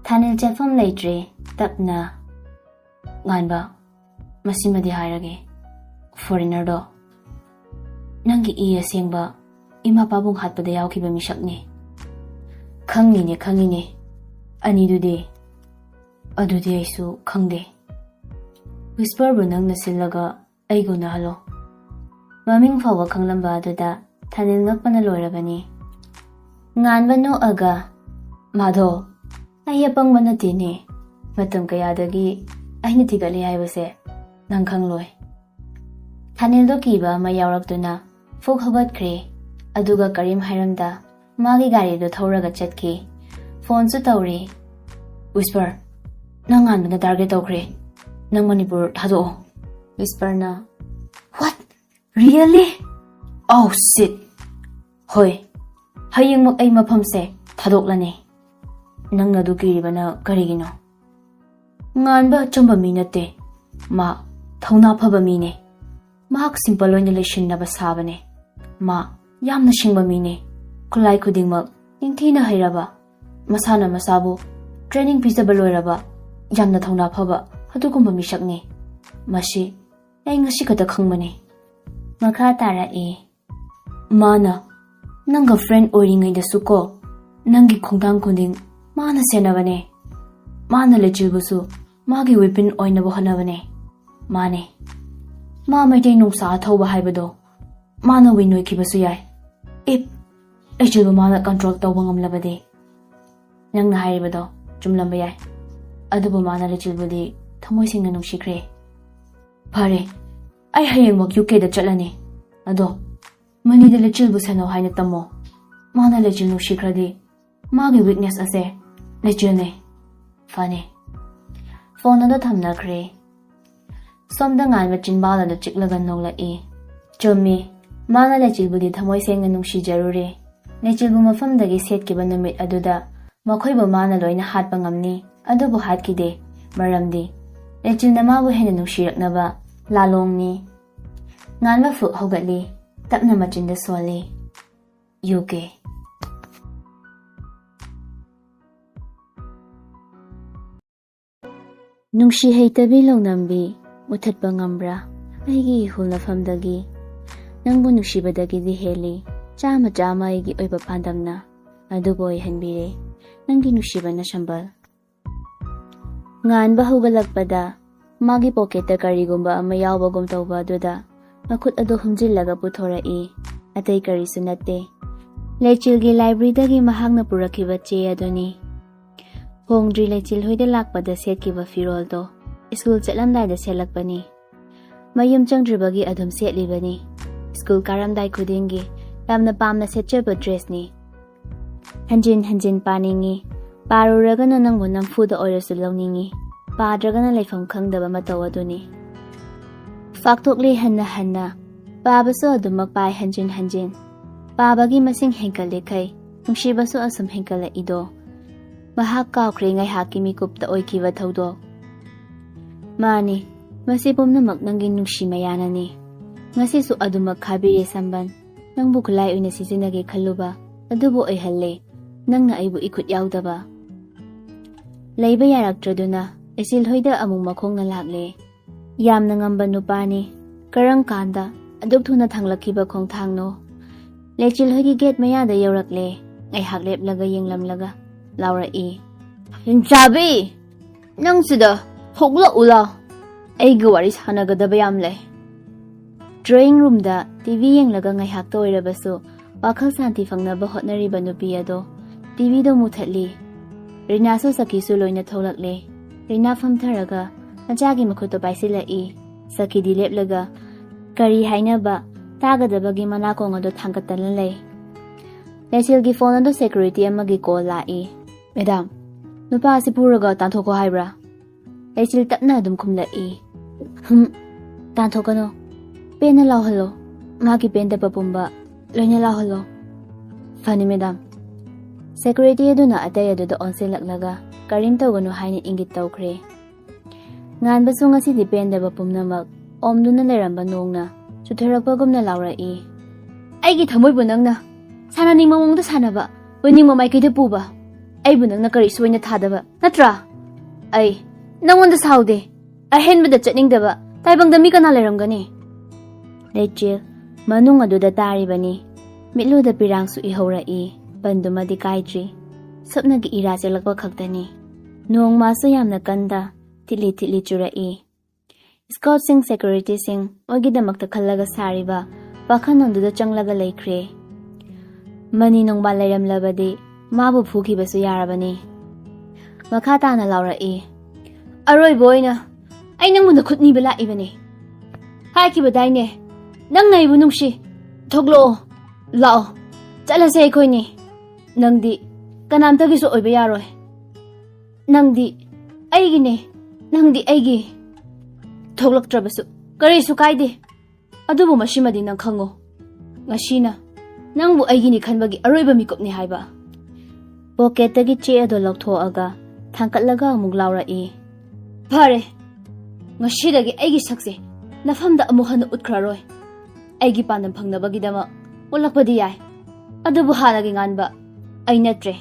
ꯊꯥꯅꯤꯜ ꯆꯠꯐꯝ ꯂꯩꯇ꯭ꯔꯦ꯫ ꯇꯞꯅ, "ꯉꯥꯟꯕ, ꯃꯁꯤꯃꯗꯤ ꯍꯥꯏꯔꯒꯦ, foreignerꯗꯣ ꯅꯪꯒꯤ ꯏ ꯑꯁꯦꯡꯕ ꯏꯃꯥ ꯄꯥꯕꯨꯡ ꯍꯥꯠꯄꯗ ꯌꯥꯎꯈꯤꯕ ꯃꯤꯁꯛꯅꯤ꯫" "ꯈꯪꯉꯤꯅꯦ, ꯈꯪꯉꯤꯅꯦ꯫ ꯑꯅꯤꯗꯨꯗꯤ?" "ꯑꯗꯨꯗꯤ ꯑꯩꯁꯨ ꯈꯪꯗꯦ꯫" "Whisperꯕꯨ ꯅꯪꯅ ꯁꯤꯜꯂꯒ ꯑꯩꯒ ꯎꯅꯍꯜꯂꯣ꯫" ꯃꯃꯤꯡ ꯐꯥꯎꯕ ꯈꯪꯂꯝꯕ ꯑꯗꯨꯗ ꯊꯥꯅꯤꯜ ꯉꯛꯄꯅ ꯂꯣꯏꯔꯕꯅꯤ꯫ ꯉꯥꯟꯕ ꯅꯣꯛꯑꯒ, "ꯃꯥꯙꯣ, ꯑꯩ ꯑꯄꯪꯕ ꯅꯠꯇꯦꯅꯦ꯫ ꯃꯇꯝ ꯀꯌꯥꯗꯒꯤ ꯑꯩꯅ ꯊꯤꯒꯠꯂꯤ ꯍꯥꯏꯕꯁꯦ ꯅꯪ ꯈꯪꯂꯣꯏ꯫" ꯊꯥꯅꯤꯜꯗꯣ ꯀꯤꯕ ꯑꯃ ꯌꯥꯎꯔꯛꯇꯨꯅ ꯐꯨꯛ ꯍꯧꯒꯠꯈ꯭ꯔꯦ꯫ ꯑꯗꯨꯒ ꯀꯔꯤꯝ ꯍꯥꯏꯔꯝꯗ ꯃꯥꯒꯤ ꯒꯥꯔꯤꯗꯨ ꯊꯧꯔꯒ ꯆꯠꯈꯤ꯫ ꯐꯣꯟꯁꯨ ꯇꯧꯔꯦ꯫ "Whisper, ꯅꯪ ꯉꯥꯟꯕꯅ target ꯇꯧꯈ꯭ꯔꯦ꯫ ꯅꯪ Manipur ꯊꯥꯗꯣꯛꯑꯣ꯫" Whisperꯅ, "What? Really? Oh shit! ꯍꯣꯏ, ꯍꯌꯦꯡꯃꯛ ꯑꯩ ꯃꯐꯝꯁꯦ ꯊꯥꯗꯣꯛꯂꯅꯤ꯫ ꯅꯪꯅ ꯑꯗꯨ ꯀꯤꯔꯤꯕꯅ ꯀꯔꯤꯒꯤꯅꯣ?" "ꯉꯥꯟꯕ ꯑꯆꯝꯕ ꯃꯤ ꯅꯠꯇꯦ꯫ ꯃꯥ ꯊꯧꯅꯥ ꯐꯕ ꯃꯤꯅꯦ꯫ ꯃꯍꯥꯛ simple ꯑꯣꯏꯅ ꯂꯩꯁꯤꯟꯅꯕ ꯁꯥꯕꯅꯦ꯫ ꯃꯥ ꯌꯥꯝꯅ ꯁꯤꯡꯕ ꯃꯤꯅꯦ꯫ ꯈꯨꯠꯂꯥꯏ ꯈꯨꯗꯤꯡꯃꯛ ꯅꯤꯡꯊꯤꯅ ꯍꯩꯔꯕ, ꯃꯁꯥꯅ ꯃꯁꯥꯕꯨ training ꯄꯤꯖꯕ ꯂꯣꯏꯔꯕ, ꯌꯥꯝꯅ ꯊꯧꯅꯥ ꯐꯕ ꯑꯗꯨꯒꯨꯝꯕ ꯃꯤꯁꯛꯅꯤ꯫ ꯃꯁꯤ ꯑꯩ ꯉꯁꯤ ꯈꯛꯇ ꯈꯪꯕꯅꯤ꯫" ꯃꯈꯥ ꯇꯥꯔꯛꯏ꯫ "ꯃꯥꯅ ꯅꯪꯒ friend ꯑꯣꯏꯔꯤꯉꯩꯗꯁꯨ ꯀꯣ, ꯅꯪꯒꯤ ꯈꯣꯡꯊꯥꯡ ꯈꯨꯗꯤꯡ ꯃꯥꯅ ꯁꯦꯟꯅꯕꯅꯦ꯫ ꯃꯥꯅ ꯂꯩꯆꯤꯜꯕꯨꯁꯨ ꯃꯥꯒꯤ weapon ꯑꯣꯏꯅꯕ ꯍꯣꯠꯅꯕꯅꯦ꯫ ꯃꯥꯅꯦ, ꯃꯥ ꯃꯩꯇꯩ ꯅꯨꯡꯁꯥ ꯑꯊꯧꯕ ꯍꯥꯏꯕꯗꯣ, ꯃꯥꯅ win ꯑꯣꯏꯈꯤꯕꯁꯨ ꯌꯥꯏ꯫ If ꯂꯩꯆꯤꯜꯕꯨ ꯃꯥꯅ control ꯇꯧꯕ ꯉꯝꯂꯕꯗꯤ꯫" "ꯅꯪꯅ ꯍꯥꯏꯔꯤꯕꯗꯣ ꯆꯨꯝꯂꯝꯕ ꯌꯥꯏ, ꯑꯗꯨꯕꯨ ꯃꯥꯅ ꯂꯩꯆꯤꯜꯕꯨꯗꯤ ꯊꯃꯣꯏ ꯁꯦꯡꯅ ꯅꯨꯡꯁꯤꯈ꯭ꯔꯦ꯫" "ꯐꯔꯦ, ꯑꯩ ꯍꯌꯦꯡꯃꯛ UKꯗ ꯆꯠꯂꯅꯤ꯫ ꯑꯗꯣ ꯃꯅꯤꯗ ꯂꯩꯆꯤꯜꯕꯨ ꯁꯦꯟꯅꯧ ꯍꯥꯏꯅ ꯇꯝꯃꯣ꯫ ꯃꯥꯅ ꯂꯩꯆꯤꯜ ꯅꯨꯡꯁꯤꯈ꯭ꯔꯗꯤ ꯃꯥꯒꯤ weakness ꯑꯁꯦ ꯂꯩꯆꯤꯜꯅꯦ꯫ ꯐꯅꯤ꯫ ꯐꯣꯟ ꯑꯗꯨ ꯊꯝꯅꯈ꯭ꯔꯦ꯫ ꯁꯣꯝꯗ ꯉꯥꯟꯕ ꯆꯤꯟꯕꯥꯜ ꯑꯗꯨ ꯆꯤꯛꯂꯒ ꯅꯣꯛꯂꯛꯏ꯫ ꯆꯨꯝꯃꯤ, ꯃꯥꯅ ꯂꯩꯆꯤꯜꯕꯨꯗꯤ ꯊꯃꯣꯏ ꯁꯦꯡꯅ ꯅꯨꯡꯁꯤꯖꯔꯨꯔꯦ꯫ ꯂꯩꯆꯤꯜꯕꯨ ꯃꯐꯝꯗꯒꯤ ꯁꯦꯠꯈꯤꯕ ꯅꯨꯃꯤꯠ ꯑꯗꯨꯗ ꯃꯈꯣꯏꯕꯨ ꯃꯥꯅ ꯂꯣꯏꯅ ꯍꯥꯠꯄ ꯉꯝꯅꯤ, ꯑꯗꯨꯕꯨ ꯍꯥꯠꯈꯤꯗꯦ꯫ ꯃꯔꯝꯗꯤ ꯂꯩꯆꯤꯜꯅ ꯃꯥꯕꯨ ꯍꯦꯟꯅ ꯅꯨꯡꯁꯤꯔꯛꯅꯕ ꯂꯥꯂꯣꯡꯅꯤ꯫ ꯉꯥꯟꯕ ꯐꯨꯛ ꯍꯧꯒꯠꯂꯤ, ꯇꯞꯅ ꯃꯆꯤꯟꯗ ꯁꯣꯜꯂꯤ꯫ U K. ꯅꯨꯡꯁꯤ ꯍꯩꯇꯕꯤ ꯂꯧꯅꯝꯕꯤ, ꯃꯨꯊꯠꯄ ꯉꯝꯕ꯭ꯔꯥ ꯑꯩꯒꯤ ꯏꯍꯨꯜ ꯃꯐꯝꯗꯒꯤ? ꯅꯪꯕꯨ ꯅꯨꯡꯁꯤꯕꯗꯒꯤꯗꯤ ꯍꯦꯜꯂꯤ, ꯆꯥꯝꯃ ꯆꯥꯝꯃ ꯑꯩꯒꯤ ꯑꯣꯏꯕ ꯄꯥꯟꯗꯝꯅ ꯑꯗꯨꯕꯨ ꯑꯣꯏꯍꯟꯕꯤꯔꯦ꯫ ꯅꯪꯒꯤ ꯅꯨꯡꯁꯤꯕꯅ ꯁꯝꯕꯜ꯫ ꯉꯥꯟꯕ ꯍꯧꯒꯠꯂꯛꯄꯗ ꯃꯥꯒꯤ ꯄꯣꯀꯦꯠꯇ ꯀꯔꯤꯒꯨꯝꯕ ꯑꯃ ꯌꯥꯎꯕꯒꯨꯝ ꯇꯧꯕ ꯑꯗꯨꯗ ꯃꯈꯨꯠ ꯑꯗꯨ ꯍꯨꯝꯖꯤꯜꯂꯒ ꯄꯨꯊꯣꯔꯛꯏ꯫ ꯑꯇꯩ ꯀꯔꯤꯁꯨ ꯅꯠꯇꯦ, ꯂꯩꯆꯤꯜꯒꯤ ꯂꯥꯏꯕ꯭ꯔꯦꯔꯤꯗꯒꯤ ꯃꯍꯥꯛꯅ ꯄꯨꯔꯛꯈꯤꯕ ꯆꯦ ꯑꯗꯨꯅꯤ꯫ ꯍꯣꯡꯗ꯭ꯔꯤ ꯂꯩꯆꯤꯜ ꯍꯣꯏꯗ ꯂꯥꯛꯄꯗ ꯁꯦꯠꯈꯤꯕ ꯐꯤꯔꯣꯜꯗꯣ ꯁ꯭ꯀꯨꯜ ꯆꯠꯂꯝꯗꯥꯏꯗ ꯁꯦꯠꯂꯛꯄꯅꯤ꯫ ꯃꯌꯨꯝ ꯆꯪꯗ꯭ꯔꯤꯕꯒꯤ ꯑꯗꯨꯝ ꯁꯦꯠꯂꯤꯕꯅꯤ꯫ ꯁ꯭ꯀꯨꯜ ꯀꯥꯔꯝꯗꯥꯏ ꯈꯨꯗꯤꯡꯒꯤ ꯌꯥꯝꯅ ꯄꯥꯝꯅ ꯁꯦꯠꯆꯕ ꯗ꯭ꯔꯦꯁꯅꯤ꯫ ꯍꯟꯖꯤꯟ ꯍꯟꯖꯤꯟ ꯄꯥꯅꯤꯡꯉꯤ꯫ ꯄꯥꯔꯨꯔꯒꯅ ꯅꯪꯕꯨ ꯅꯝꯐꯨꯗ ꯑꯣꯏꯔꯁꯨ ꯂꯧꯅꯤꯡꯉꯤ꯫ ꯄꯥꯗ꯭ꯔꯒꯅ ꯂꯩꯐꯝ ꯈꯪꯗꯕ ꯃꯇꯧ ꯑꯗꯨꯅꯤ꯫ ꯐꯥꯛꯇꯣꯛꯂꯤ ꯍꯟꯅ ꯍꯟꯅ꯫ ꯄꯥꯕꯁꯨ ꯑꯗꯨꯃꯛ ꯄꯥꯏ ꯍꯟꯖꯤꯟ ꯍꯟꯖꯤꯟ꯫ ꯄꯥꯕꯒꯤ ꯃꯁꯤꯡ ꯍꯦꯟꯒꯠꯂꯤꯈꯩ ꯅꯨꯡꯁꯤꯕꯁꯨ ꯑꯁꯨꯝ ꯍꯦꯟꯒꯠꯂꯛꯏꯗꯣ꯫ ꯃꯍꯥꯛ ꯀꯥꯎꯈ꯭ꯔꯦ ꯉꯥꯏꯍꯥꯛꯀꯤ ꯃꯤꯀꯨꯞꯇ ꯑꯣꯏꯈꯤꯕ ꯊꯧꯗꯣꯛ꯫ ꯃꯥꯅꯤ, ꯃꯁꯤ ꯄꯨꯝꯅꯃꯛ ꯅꯪꯒꯤ ꯅꯨꯡꯁꯤ ꯃꯌꯥꯅꯅꯤ꯫ ꯉꯁꯤꯁꯨ ꯑꯗꯨꯃꯛ ꯈꯥꯕꯤꯔꯦ ꯁꯝꯕꯟ꯫ ꯅꯪꯕꯨ ꯈꯨꯠꯂꯥꯏ ꯑꯣꯏꯅ ꯁꯤꯖꯤꯟꯅꯒꯦ ꯈꯜꯂꯨꯕ ꯑꯗꯨꯕꯨ ꯑꯣꯏꯍꯜꯂꯦ꯫ ꯅꯪꯅ ꯑꯩꯕꯨ ꯏꯈꯨꯠ ꯌꯥꯎꯗꯕ꯫ ꯂꯩꯕ ꯌꯥꯔꯛꯇ꯭ꯔꯗꯨꯅ ꯂꯩꯆꯤꯜ ꯍꯣꯏꯗ ꯑꯃꯨꯛ ꯃꯈꯣꯡꯅ ꯂꯥꯛꯂꯦ꯫ ꯌꯥꯝꯅ ꯉꯝꯕ ꯅꯨꯄꯥꯅꯤ꯫ ꯀꯔꯝ ꯀꯥꯟꯗ ꯑꯗꯨꯛ ꯊꯨꯅ ꯊꯥꯡꯂꯛꯈꯤꯕ ꯈꯣꯡꯊꯥꯡꯅꯣ? ꯂꯩꯆꯤꯜ ꯍꯣꯏꯒꯤ ꯒꯦꯠ ꯃꯌꯥꯗ ꯌꯧꯔꯛꯂꯦ꯫ ꯉꯥꯏꯍꯥꯛ ꯂꯦꯞꯂꯒ ꯌꯦꯡꯂꯝꯂꯒ ꯂꯥꯎꯔꯛꯏ, "ꯍꯤꯡꯆꯥꯕꯤ! ꯅꯪ ꯁꯤꯗ ꯊꯣꯛꯂꯛꯎ ꯂꯥꯎ꯫ ꯑꯩꯒ ꯋꯥꯔꯤ ꯁꯥꯟꯅꯒꯗꯕ ꯌꯥꯝ ꯂꯩ꯫" ꯗ꯭ꯔꯣꯌꯤꯡ ꯔꯨꯝꯗ ꯇꯤ ꯚꯤ ꯌꯦꯡꯂꯒ ꯉꯥꯏꯍꯥꯛꯇ ꯑꯣꯏꯔꯕꯁꯨ ꯋꯥꯈꯜ ꯁꯥꯟꯇꯤ ꯐꯪꯅꯕ ꯍꯣꯠꯅꯔꯤꯕ ꯅꯨꯄꯤ ꯑꯗꯣ ꯇꯤ ꯚꯤꯗꯣ ꯃꯨꯊꯠꯂꯤ꯫ ꯔꯤꯅꯥꯁꯨ ꯁꯈꯤꯁꯨ ꯂꯣꯏꯅ ꯊꯣꯛꯂꯛꯂꯦ꯫ ꯔꯤꯅꯥ ꯐꯝꯊꯔꯒ ꯃꯆꯥꯒꯤ ꯃꯈꯨꯠꯇꯣ ꯄꯥꯏꯁꯤꯜꯂꯛꯏ꯫ ꯁꯈꯤꯗꯤ ꯂꯦꯞꯂꯒ ꯀꯔꯤ ꯍꯥꯏꯅꯕ ꯇꯥꯒꯗꯕꯒꯤ ꯃꯅꯥꯀꯣꯡ ꯑꯗꯨ ꯊꯥꯡꯒꯠꯇꯅ ꯂꯩ꯫ ꯂꯩꯆꯤꯜꯒꯤ ꯐꯣꯟ ꯑꯗꯨ ꯁꯦꯀ꯭ꯌꯨꯔꯤꯇꯤ ꯑꯃꯒꯤ ꯀꯣꯜ ꯂꯥꯛꯏ꯫ "ꯃꯦꯗꯥꯝ, ꯅꯨꯄꯥ ꯑꯁꯤ ꯄꯨꯔꯒ ꯇꯥꯟꯊꯣꯛꯈꯣ ꯍꯥꯏꯕ꯭ꯔꯥ?" ꯂꯩꯆꯤꯜ ꯇꯞꯅ ꯑꯗꯨꯝ ꯈꯨꯝꯂꯛꯏ꯫ "ꯍꯨꯝ, ꯇꯥꯟꯊꯣꯛꯀꯅꯨ꯫ ꯄꯦꯟꯅ ꯂꯥꯎꯍꯜꯂꯣ꯫ ꯃꯥꯒꯤ ꯄꯦꯟꯗꯕ ꯄꯨꯝꯕ ꯂꯣꯏꯅ ꯂꯥꯎꯍꯜꯂꯣ꯫" "ꯐꯅꯤ, ꯃꯦꯗꯥꯝ꯫" ꯁꯦꯀ꯭ꯌꯨꯔꯤꯇꯤ ꯑꯗꯨꯅ ꯑꯇꯩ ꯑꯗꯨꯗ ꯑꯣꯟꯁꯤꯜꯂꯛꯂꯒ ꯀꯔꯤꯝ ꯇꯧꯒꯅꯨ ꯍꯥꯏꯅ ꯏꯪꯒꯤꯠ ꯇꯧꯈ꯭ꯔꯦ꯫ ꯉꯥꯟꯕꯁꯨ ꯉꯁꯤꯗꯤ ꯄꯦꯟꯗꯕ ꯄꯨꯝꯅꯃꯛ ꯑꯣꯝꯗꯨꯅ ꯂꯩꯔꯝꯕ ꯅꯣꯡꯅ ꯆꯨꯊꯔꯛꯄꯒꯨꯝꯅ ꯂꯥꯎꯔꯛꯏ꯫ "ꯑꯩꯒꯤ ꯊꯃꯣꯏꯕꯨ ꯅꯪꯅ ꯁꯥꯟꯅꯅꯤꯡꯕ ꯃꯑꯣꯡꯗ ꯁꯥꯟꯅꯕ, ꯄꯨꯅꯤꯡꯕ ꯃꯥꯏꯀꯩꯗ ꯄꯨꯕ, ꯑꯩꯕꯨ ꯅꯪꯅ ꯀꯔꯤꯁꯨ ꯑꯣꯏꯅ ꯊꯥꯗꯕ ꯅꯠꯇ꯭ꯔꯥ? ꯑꯩ ꯅꯪꯉꯣꯟꯗ ꯁꯥꯎꯗꯦ꯫ ꯑꯍꯦꯟꯕꯗ ꯆꯠꯅꯤꯡꯗꯕ ꯇꯥꯏꯕꯪꯗ ꯃꯤ ꯀꯅꯥ ꯂꯩꯔꯝꯒꯅꯤ?" ꯂꯩꯆꯤꯜ ꯃꯅꯨꯡ ꯑꯗꯨꯗ ꯇꯥꯔꯤꯕꯅꯤ꯫ ꯃꯤꯠꯂꯨꯗ ꯄꯤꯔꯥꯡꯁꯨ ꯏꯍꯧꯔꯛꯏ꯫ ꯕꯟꯗꯨꯃꯗꯤ ꯀꯥꯏꯗ꯭ꯔꯤ꯫ ꯁꯨꯞꯅꯒꯤ ꯏꯔꯥ ꯆꯦꯜꯂꯛꯄ ꯈꯛꯇꯅꯤ꯫ ꯅꯣꯡꯃꯁꯨ ꯌꯥꯝꯅ ꯀꯟꯗ ꯊꯤꯠꯂꯤ ꯊꯤꯠꯂꯤ ꯆꯨꯔꯛꯏ꯫ ꯁ꯭ꯀꯥꯎꯠꯁꯤꯡ, ꯁꯦꯀ꯭ꯌꯨꯔꯤꯇꯤꯁꯤꯡ ꯃꯣꯏꯒꯤꯗꯃꯛꯇ ꯈꯜꯂꯒ ꯁꯥꯔꯤꯕ ꯋꯥꯈꯜꯂꯣꯟꯗꯨꯗ ꯆꯪꯂꯒ ꯂꯩꯈ꯭ꯔꯦ꯫ ꯃꯅꯤ ꯅꯣꯡꯕꯥꯜ ꯂꯩꯔꯝꯂꯕꯗꯤ ꯃꯥꯕꯨ ꯐꯨꯈꯤꯕꯁꯨ ꯌꯥꯔꯕꯅꯤ꯫ ꯃꯈꯥ ꯇꯥꯅ ꯂꯥꯎꯔꯛꯏ꯫ "ꯑꯔꯣꯏꯕ ꯑꯣꯏꯅ ꯑꯩ ꯅꯪꯕꯨ ꯅꯈꯨꯠ ꯅꯤꯕ ꯂꯥꯛꯏꯕꯅꯤ꯫ ꯍꯥꯏꯈꯤꯕꯗꯥꯏꯅꯦ, ꯅꯪꯅ ꯑꯩꯕꯨ ꯅꯨꯡꯁꯤ꯫ ꯊꯣꯛꯂꯛꯑꯣ, ꯂꯥꯛꯑꯣ, ꯆꯠꯂꯁꯦ ꯑꯩꯈꯣꯏꯅꯤ꯫ ꯅꯪꯗꯤ ꯀꯅꯥꯝꯇꯒꯤꯁꯨ ꯑꯣꯏꯕ ꯌꯥꯔꯣꯏ꯫ ꯅꯪꯗꯤ ꯑꯩꯒꯤꯅꯦ, ꯅꯪꯗꯤ ꯑꯩꯒꯤ꯫ ꯊꯣꯛꯂꯛꯇ꯭ꯔꯕꯁꯨ ꯀꯔꯤꯁꯨ ꯀꯥꯏꯗꯦ꯫ ꯑꯗꯨꯕꯨ ꯃꯁꯤꯃꯗꯤ ꯅꯪ ꯈꯪꯉꯣ, ꯉꯁꯤꯅ ꯅꯪꯕꯨ ꯑꯩꯒꯤꯅꯤ ꯈꯟꯕꯒꯤ ꯑꯔꯣꯏꯕ ꯃꯤꯀꯨꯞꯅꯤ ꯍꯥꯏꯕ꯫" ꯄꯣꯀꯦꯠꯇꯒꯤ ꯆꯦ ꯑꯗꯨ ꯂꯧꯊꯣꯛꯑꯒ ꯊꯥꯡꯀꯠꯂꯒ ꯑꯃꯨꯛ ꯂꯥꯎꯔꯛꯏ꯫ "ꯐꯔꯦ, ꯉꯁꯤꯗꯒꯤ ꯑꯩꯒꯤ ꯁꯛꯁꯦ ꯅꯐꯝꯗ ꯑꯃꯨꯛ ꯍꯟꯅ ꯎꯠꯈ꯭ꯔꯔꯣꯏ꯫ ꯑꯩꯒꯤ ꯄꯥꯟꯗꯝ ꯐꯪꯅꯕꯒꯤꯗꯃꯛ ꯑꯣꯜꯂꯛꯄꯗꯤ ꯌꯥꯏ, ꯑꯗꯨꯕꯨ ꯍꯥꯟꯅꯒꯤ ꯉꯥꯟꯕ ꯑꯩ ꯅꯠꯇ꯭ꯔꯦ꯫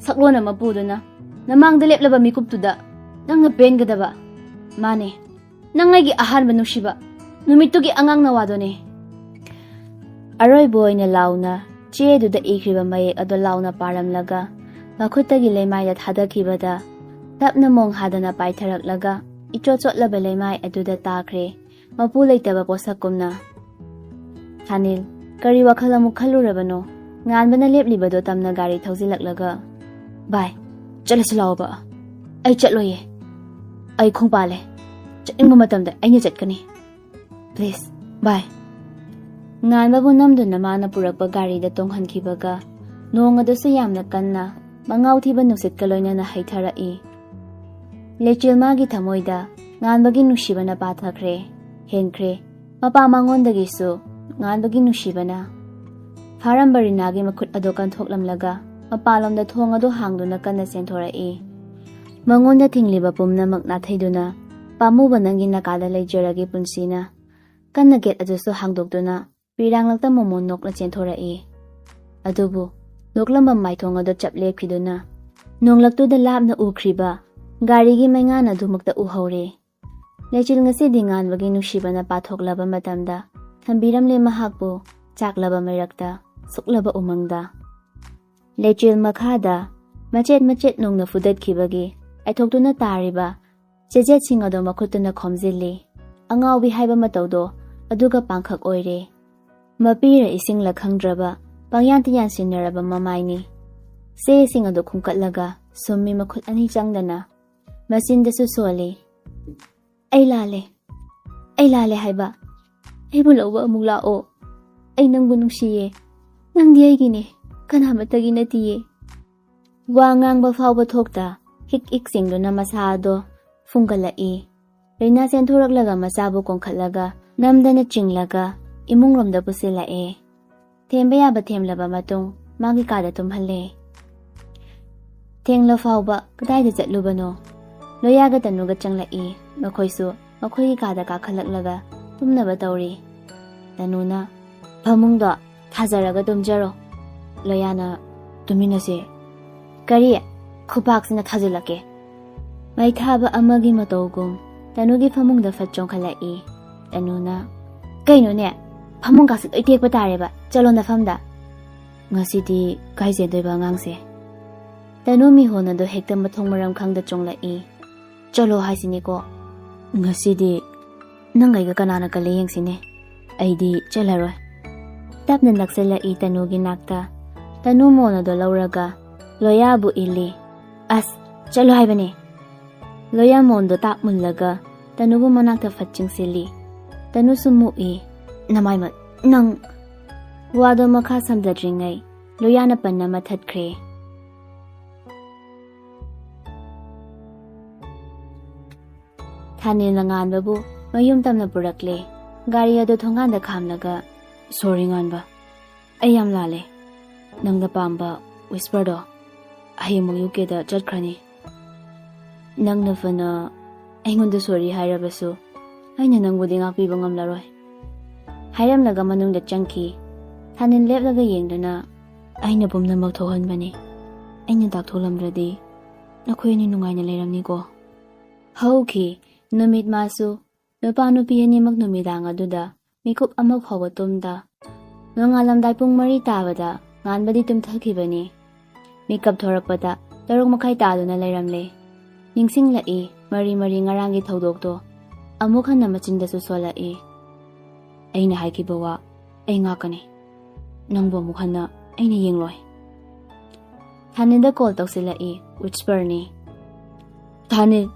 ꯁꯛꯂꯣꯟ ꯑꯃ ꯄꯨꯗꯨꯅ ꯅꯃꯥꯡꯗ ꯂꯦꯞꯂꯕ ꯃꯤꯀꯨꯞꯇꯨꯗ ꯅꯪꯅ ꯄꯦꯟꯒꯗꯕ꯫ ꯃꯥꯅꯦ, ꯅꯪ ꯑꯩꯒꯤ ꯑꯍꯥꯟꯕ ꯅꯨꯡꯁꯤꯕ ꯅꯨꯃꯤꯠꯇꯨꯒꯤ ꯑꯉꯥꯡ ꯅꯋꯥꯗꯨꯅꯦ꯫" ꯑꯔꯣꯏꯕ ꯑꯣꯏꯅ ꯂꯥꯎꯅ ꯆꯦꯗꯨꯗ ꯏꯈ꯭ꯔꯤꯕ ꯃꯌꯦꯛ ꯑꯗꯨ ꯂꯥꯎꯅ ꯄꯥꯔꯝꯂꯒ ꯃꯈꯨꯠꯇꯒꯤ ꯂꯩꯃꯥꯏꯗ ꯊꯥꯗꯈꯤꯕꯗ ꯇꯞꯅ ꯃꯣꯡ ꯍꯥꯗꯅ ꯄꯥꯏꯊꯔꯛꯂꯒ ꯏꯆꯣꯠ ꯆꯣꯠꯂꯕ ꯂꯩꯃꯥꯏ ꯑꯗꯨꯗ ꯇꯥꯈ꯭ꯔꯦ, ꯃꯄꯨ ꯂꯩꯇꯕ ꯄꯣꯠꯁꯛꯀꯨꯝꯅ꯫ ꯁꯥꯅꯤꯜ ꯀꯔꯤ ꯋꯥꯈꯜ ꯑꯃꯨꯛ ꯈꯜꯂꯨꯔꯕꯅꯣ? ꯉꯥꯟꯕꯅ ꯂꯦꯞꯂꯤꯕꯗꯣ ꯇꯝꯅ ꯒꯥꯔꯤ ꯊꯧꯖꯤꯜꯂꯛꯂꯒ, "ꯚꯥꯏ, ꯆꯠꯂꯁꯤ ꯂꯥꯛꯑꯣꯕ꯫" "ꯑꯩ ꯆꯠꯂꯣꯏꯌꯦ꯫ ꯑꯩ ꯈꯣꯡꯄꯥꯜꯂꯦ꯫ ꯆꯠꯅꯤꯡꯕ ꯃꯇꯝꯗ ꯑꯩꯅ ꯆꯠꯀꯅꯤ꯫ ꯄ꯭ꯂꯤꯖ, ꯚꯥꯏ꯫" ꯉꯥꯟꯕꯕꯨ ꯅꯝꯗꯨꯅ ꯃꯥꯅ ꯄꯨꯔꯛꯄ ꯒꯥꯔꯤꯗ ꯇꯣꯡꯍꯟꯈꯤꯕꯒ ꯅꯣꯡ ꯑꯗꯨꯁꯨ ꯌꯥꯝꯅ ꯀꯟꯅ ꯃꯉꯥꯎ ꯊꯤꯕ ꯅꯨꯡꯁꯤꯠꯀ ꯂꯣꯏꯅꯅ ꯍꯩꯊꯔꯛꯏ꯫ ꯂꯩꯆꯤꯜ ꯃꯥꯒꯤ ꯊꯃꯣꯏꯗ ꯉꯥꯟꯕꯒꯤ ꯅꯨꯡꯁꯤꯕꯅ ꯄꯥꯊꯈ꯭ꯔꯦ, ꯍꯦꯟꯈ꯭ꯔꯦ꯫ ꯃꯄꯥ ꯃꯉꯣꯟꯗꯒꯤꯁꯨ ꯉꯥꯟꯕꯒꯤ ꯅꯨꯡꯁꯤꯕꯅ ꯐꯥꯔꯝꯕ ꯔꯤꯅꯥꯒꯤ ꯃꯈꯨꯠ ꯑꯗꯨ ꯀꯟꯊꯣꯛꯂꯝꯂꯒ ꯃꯄꯥꯟꯂꯣꯝꯗ ꯊꯣꯡ ꯑꯗꯨ ꯍꯥꯡꯗꯨꯅ ꯀꯟꯅ ꯆꯦꯟꯊꯣꯔꯛꯏ꯫ ꯃꯉꯣꯟꯗ ꯊꯤꯡꯂꯤꯕ ꯄꯨꯝꯅꯃꯛ ꯅꯥꯊꯩꯗꯨꯅ, "ꯄꯥꯝꯃꯨꯕ, ꯅꯪꯒꯤ ꯅꯥꯀꯥꯗ ꯂꯩꯖꯔꯒꯦ ꯄꯨꯟꯁꯤꯅ"꯫ ꯀꯟꯅ ꯒꯦꯠ ꯑꯗꯨꯁꯨ ꯍꯥꯡꯗꯣꯛꯇꯨꯅ ꯄꯤꯔꯥꯡꯂꯛꯇ ꯃꯣꯃꯣꯟ ꯅꯣꯛꯅ ꯆꯦꯟꯊꯣꯔꯛꯏ꯫ ꯑꯗꯨꯕꯨ ꯅꯣꯛꯂꯝꯕ ꯃꯥꯏꯊꯣꯡ ꯑꯗꯨ ꯆꯞ ꯂꯦꯞꯈꯤꯗꯨꯅ ꯅꯣꯡꯂꯛꯇꯨꯗ ꯂꯥꯞꯅ ꯎꯈ꯭ꯔꯤꯕ ꯒꯥꯔꯤꯒꯤ ꯃꯩꯉꯥꯟ ꯑꯗꯨꯃꯛꯇ ꯎꯍꯧꯔꯦ꯫ ꯂꯩꯆꯤꯜ ꯉꯁꯤꯗꯤ ꯉꯥꯟꯕꯒꯤ ꯅꯨꯡꯁꯤꯕꯅ ꯄꯥꯊꯣꯛꯂꯕ ꯃꯇꯝꯗ ꯊꯝꯕꯤꯔꯝꯂꯦ ꯃꯍꯥꯛꯄꯨ ꯆꯥꯛꯂꯕ ꯃꯩꯔꯛꯇ, ꯁꯨꯛꯂꯕ ꯎꯃꯪꯗ꯫ ꯂꯩꯆꯤꯜ ꯃꯈꯥꯗ ꯃꯆꯦꯠ ꯃꯆꯦꯠ ꯅꯣꯡꯅ ꯐꯨꯗꯠꯈꯤꯕꯒꯤ ꯑꯥꯏꯊꯣꯛꯇꯨꯅ ꯇꯥꯔꯤꯕ ꯆꯦꯖꯦꯠꯁꯤꯡ ꯑꯗꯨ ꯃꯈꯨꯠꯇꯨꯅ ꯈꯣꯝꯖꯤꯜꯂꯤ꯫ ꯑꯉꯥꯎꯕꯤ ꯍꯥꯏꯕ ꯃꯇꯧꯗꯣ ꯑꯗꯨꯒ ꯄꯥꯡꯈꯛ ꯑꯣꯏꯔꯦ꯫ ꯃꯄꯤꯔ ꯏꯁꯤꯡꯂ ꯈꯪꯗ꯭ꯔꯕ ꯄꯪꯌꯥꯟꯇ ꯌꯥꯟꯁꯤꯟꯅꯔꯕ ꯃꯃꯥꯏꯅꯤ꯫ ꯆꯦꯁꯤꯡ ꯑꯗꯨ ꯈꯨꯝꯀꯠꯂꯒ ꯁꯨꯝꯃꯤ ꯃꯈꯨꯠ ꯑꯅꯤ ꯆꯪꯗꯅ꯫ ꯃꯆꯤꯟꯗꯁꯨ ꯁꯣꯜꯂꯤ꯫ "ꯑꯩ ꯂꯥꯜꯂꯦ꯫ ꯑꯩ ꯂꯥꯜꯂꯦ ꯍꯥꯏꯕ꯫ ꯑꯩꯕꯨ ꯂꯧꯕ ꯑꯃꯨꯛ ꯂꯥꯛꯑꯣ꯫ ꯑꯩ ꯅꯪꯕꯨ ꯅꯨꯡꯁꯤꯌꯦ꯫ ꯅꯪꯗꯤ ꯑꯩꯒꯤꯅꯦ꯫ ꯀꯅꯥꯃꯠꯇꯒꯤ ꯅꯠꯇꯤꯌꯦ"꯫ ꯋꯥ ꯉꯥꯡꯕ ꯐꯥꯎꯕ ꯊꯣꯛꯇ ꯍꯤꯛ ꯍꯤꯛ ꯆꯤꯡꯗꯨꯅ ꯃꯁꯥ ꯑꯗꯣ ꯐꯨꯡꯒꯠꯂꯛꯏ꯫ ꯔꯤꯅꯥ ꯆꯦꯟꯊꯣꯔꯛꯂꯒ ꯃꯆꯥꯕꯨ ꯀꯣꯟꯈꯠꯂꯒ ꯅꯝꯗꯅ ꯆꯤꯡꯂꯒ ꯏꯃꯨꯡꯂꯣꯝꯗ ꯄꯨꯁꯤꯜꯂꯛꯑꯦ꯫ ꯊꯦꯝꯕ ꯌꯥꯕ ꯊꯦꯝꯂꯕ ꯃꯇꯨꯡ ꯃꯥꯒꯤ ꯀꯥꯗ ꯇꯨꯝꯍꯜꯂꯦ꯫ ꯊꯦꯡꯂ ꯐꯥꯎꯕ ꯀꯗꯥꯏꯗ ꯆꯠꯂꯨꯕꯅꯣ? ꯂꯣꯌꯥꯒ ꯇꯅꯨꯒ ꯆꯪꯂꯛꯏ꯫ ꯃꯈꯣꯏꯁꯨ ꯃꯈꯣꯏꯒꯤ ꯀꯥꯗ ꯀꯥꯈꯠꯂꯛꯂꯒ ꯇꯨꯝꯅꯕ ꯇꯧꯔꯤ꯫ ꯇꯅꯨꯅ, "ꯐꯃꯨꯡꯗꯣ ꯊꯥꯖꯔꯒ ꯇꯨꯝꯖꯔꯣ"꯫ ꯂꯣꯌꯥꯅ, "ꯇꯨꯃꯤꯟꯅꯁꯦ"꯫ "ꯀꯔꯤ? ꯈꯨꯄꯥꯛꯁꯤꯅ ꯊꯥꯖꯤꯜꯂꯛꯀꯦ"꯫ ꯃꯩ ꯊꯥꯕ ꯑꯃꯒꯤ ꯃꯇꯧꯒꯨꯝ ꯇꯅꯨꯒꯤ ꯐꯃꯨꯡꯗ ꯐꯠ ꯆꯣꯡꯈꯠꯂꯛꯏ꯫ ꯇꯅꯨꯅ, "ꯀꯩꯅꯣꯅꯦ? ꯐꯃꯨꯡ ꯀꯥꯁꯦ ꯂꯣꯏ ꯇꯦꯛꯄ ꯇꯥꯔꯦꯕ꯫ ꯆꯠꯂꯣ ꯅꯐꯝꯗ"꯫ "ꯉꯁꯤꯗꯤ ꯀꯥꯏ ꯆꯦꯟꯗꯣꯏꯕ ꯑꯉꯥꯡꯁꯦ?" ꯇꯅꯨ ꯃꯤꯍꯣꯟ ꯑꯗꯣ ꯍꯦꯛꯇ ꯃꯊꯣꯡ ꯃꯔꯝ ꯈꯪꯗ ꯆꯣꯡꯂꯛꯏ꯫ "ꯆꯠꯂꯣ ꯍꯥꯏꯁꯤꯅꯤꯀꯣ꯫ ꯉꯁꯤꯗꯤ ꯅꯪ ꯑꯩꯒ ꯀꯅꯥꯅ ꯀꯜꯂꯦ ꯌꯦꯡꯁꯤꯅꯦ꯫ ꯑꯩꯗꯤ ꯆꯠꯂꯔꯣꯏ"꯫ ꯇꯞꯅ ꯅꯛꯁꯤꯜꯂꯛꯏ ꯇꯅꯨꯒꯤ ꯅꯥꯛꯇ꯫ ꯇꯅꯨ ꯃꯣꯟ ꯑꯗꯣ ꯂꯧꯔꯒ ꯂꯣꯌꯥꯕꯨ ꯏꯜꯂꯤ꯫ "ꯑꯁ, ꯆꯠꯂꯣ ꯍꯥꯏꯕꯅꯦ"꯫ ꯂꯣꯌꯥ ꯃꯣꯟꯗꯣ ꯇꯥꯛ ꯃꯨꯜꯂꯒ ꯇꯅꯨꯕꯨ ꯃꯅꯥꯛꯇ ꯐꯠ ꯆꯤꯡꯁꯤꯜꯂꯤ꯫ ꯇꯅꯨꯁꯨ ꯃꯨꯛꯏ꯫ "ꯅꯃꯥꯏꯃꯠ, ꯅꯪ ꯋꯥꯗꯣ ꯃꯈꯥ ꯁꯝꯊꯗ꯭ꯔꯤꯉꯩ ꯂꯣꯌꯥꯅ ꯄꯟ ꯑꯃ ꯊꯠꯈ꯭ꯔꯦ꯫ ꯊꯥꯅꯤꯜꯅ ꯉꯥꯟꯕꯕꯨ ꯃꯌꯨꯝ ꯇꯝꯅ ꯄꯨꯔꯛꯂꯦ꯫ ꯒꯥꯔꯤ ꯑꯗꯨ ꯊꯣꯡꯒꯥꯟꯗ ꯈꯥꯝꯂꯒ, "ꯁꯣꯔꯤ ꯉꯥꯟꯕ, ꯑꯩ ꯌꯥꯝ ꯂꯥꯜꯂꯦ꯫ ꯅꯪꯅ ꯄꯥꯝꯕ ꯋꯤꯁꯄꯔꯗꯣ ꯍꯌꯦꯡꯃꯛ ꯌꯨ ꯀꯦꯗ ꯆꯠꯈ꯭ꯔꯅꯤ꯫ ꯅꯪꯅ ꯐꯅ ꯑꯩꯉꯣꯟꯗ ꯁꯣꯔꯤ ꯍꯥꯏꯔꯕꯁꯨ ꯑꯩꯅ ꯅꯪꯕꯨꯗꯤ ꯉꯥꯛꯄꯤꯕ ꯉꯝꯂꯔꯣꯏ" ꯍꯥꯏꯔꯝꯂꯒ ꯃꯅꯨꯡꯗ ꯆꯪꯈꯤ꯫ ꯊꯥꯅꯤꯜ ꯂꯦꯞꯂꯒ ꯌꯦꯡꯗꯨꯅ, "ꯑꯩꯅ ꯄꯨꯝꯅꯃꯛ ꯊꯣꯛꯍꯟꯕꯅꯤ꯫ ꯑꯩꯅ ꯇꯥꯛꯊꯣꯛꯂꯝꯗ꯭ꯔꯗꯤ ꯅꯈꯣꯏ ꯑꯅꯤ ꯅꯨꯡꯉꯥꯏꯅ ꯂꯩꯔꯝꯅꯤꯀꯣ"꯫ ꯍꯧꯈꯤ꯫ ꯅꯨꯃꯤꯠ ꯃꯥꯁꯨ ꯅꯨꯄꯥ ꯅꯨꯄꯤ ꯑꯅꯤꯃꯛ ꯅꯨꯃꯤꯗꯥꯡ ꯑꯗꯨꯗ ꯃꯤꯀꯨꯞ ꯑꯃ ꯐꯥꯎꯕ ꯇꯨꯝꯗ꯫ ꯅꯣꯡꯉꯥꯜꯂꯝꯗꯥꯏ ꯄꯨꯡ ꯃꯔꯤ ꯇꯥꯕꯗ ꯉꯥꯟꯕꯗꯤ ꯇꯨꯝꯊꯈꯤꯕꯅꯤ꯫ ꯃꯤꯀꯞ ꯊꯣꯔꯛꯄꯗ ꯇꯔꯨꯛ ꯃꯈꯥꯏ ꯇꯥꯗꯨꯅ ꯂꯩꯔꯝꯂꯦ꯫ ꯅꯤꯡꯁꯤꯡꯂꯛꯏ ꯃꯔꯤ ꯃꯔꯤ ꯉꯔꯥꯡꯒꯤ ꯊꯧꯗꯣꯛꯇꯣ꯫ ꯑꯃꯨꯛ ꯍꯟꯅ ꯃꯆꯤꯟꯗꯁꯨ ꯁꯣꯜꯂꯛꯏ, "ꯑꯩꯅ ꯍꯥꯏꯈꯤꯕ ꯋꯥ ꯑꯩ ꯉꯥꯛꯀꯅꯤ꯫ ꯅꯪꯕꯨ ꯑꯃꯨꯛ ꯍꯟꯅ ꯑꯩꯅ ꯌꯦꯡꯂꯣꯏ"꯫ ꯊꯥꯅꯤꯜꯗ ꯀꯣꯜ ꯇꯧꯁꯤꯜꯂꯛꯏ꯫ ꯋꯤꯁꯄꯔꯅꯤ꯫ "ꯊꯥꯅꯤꯜ,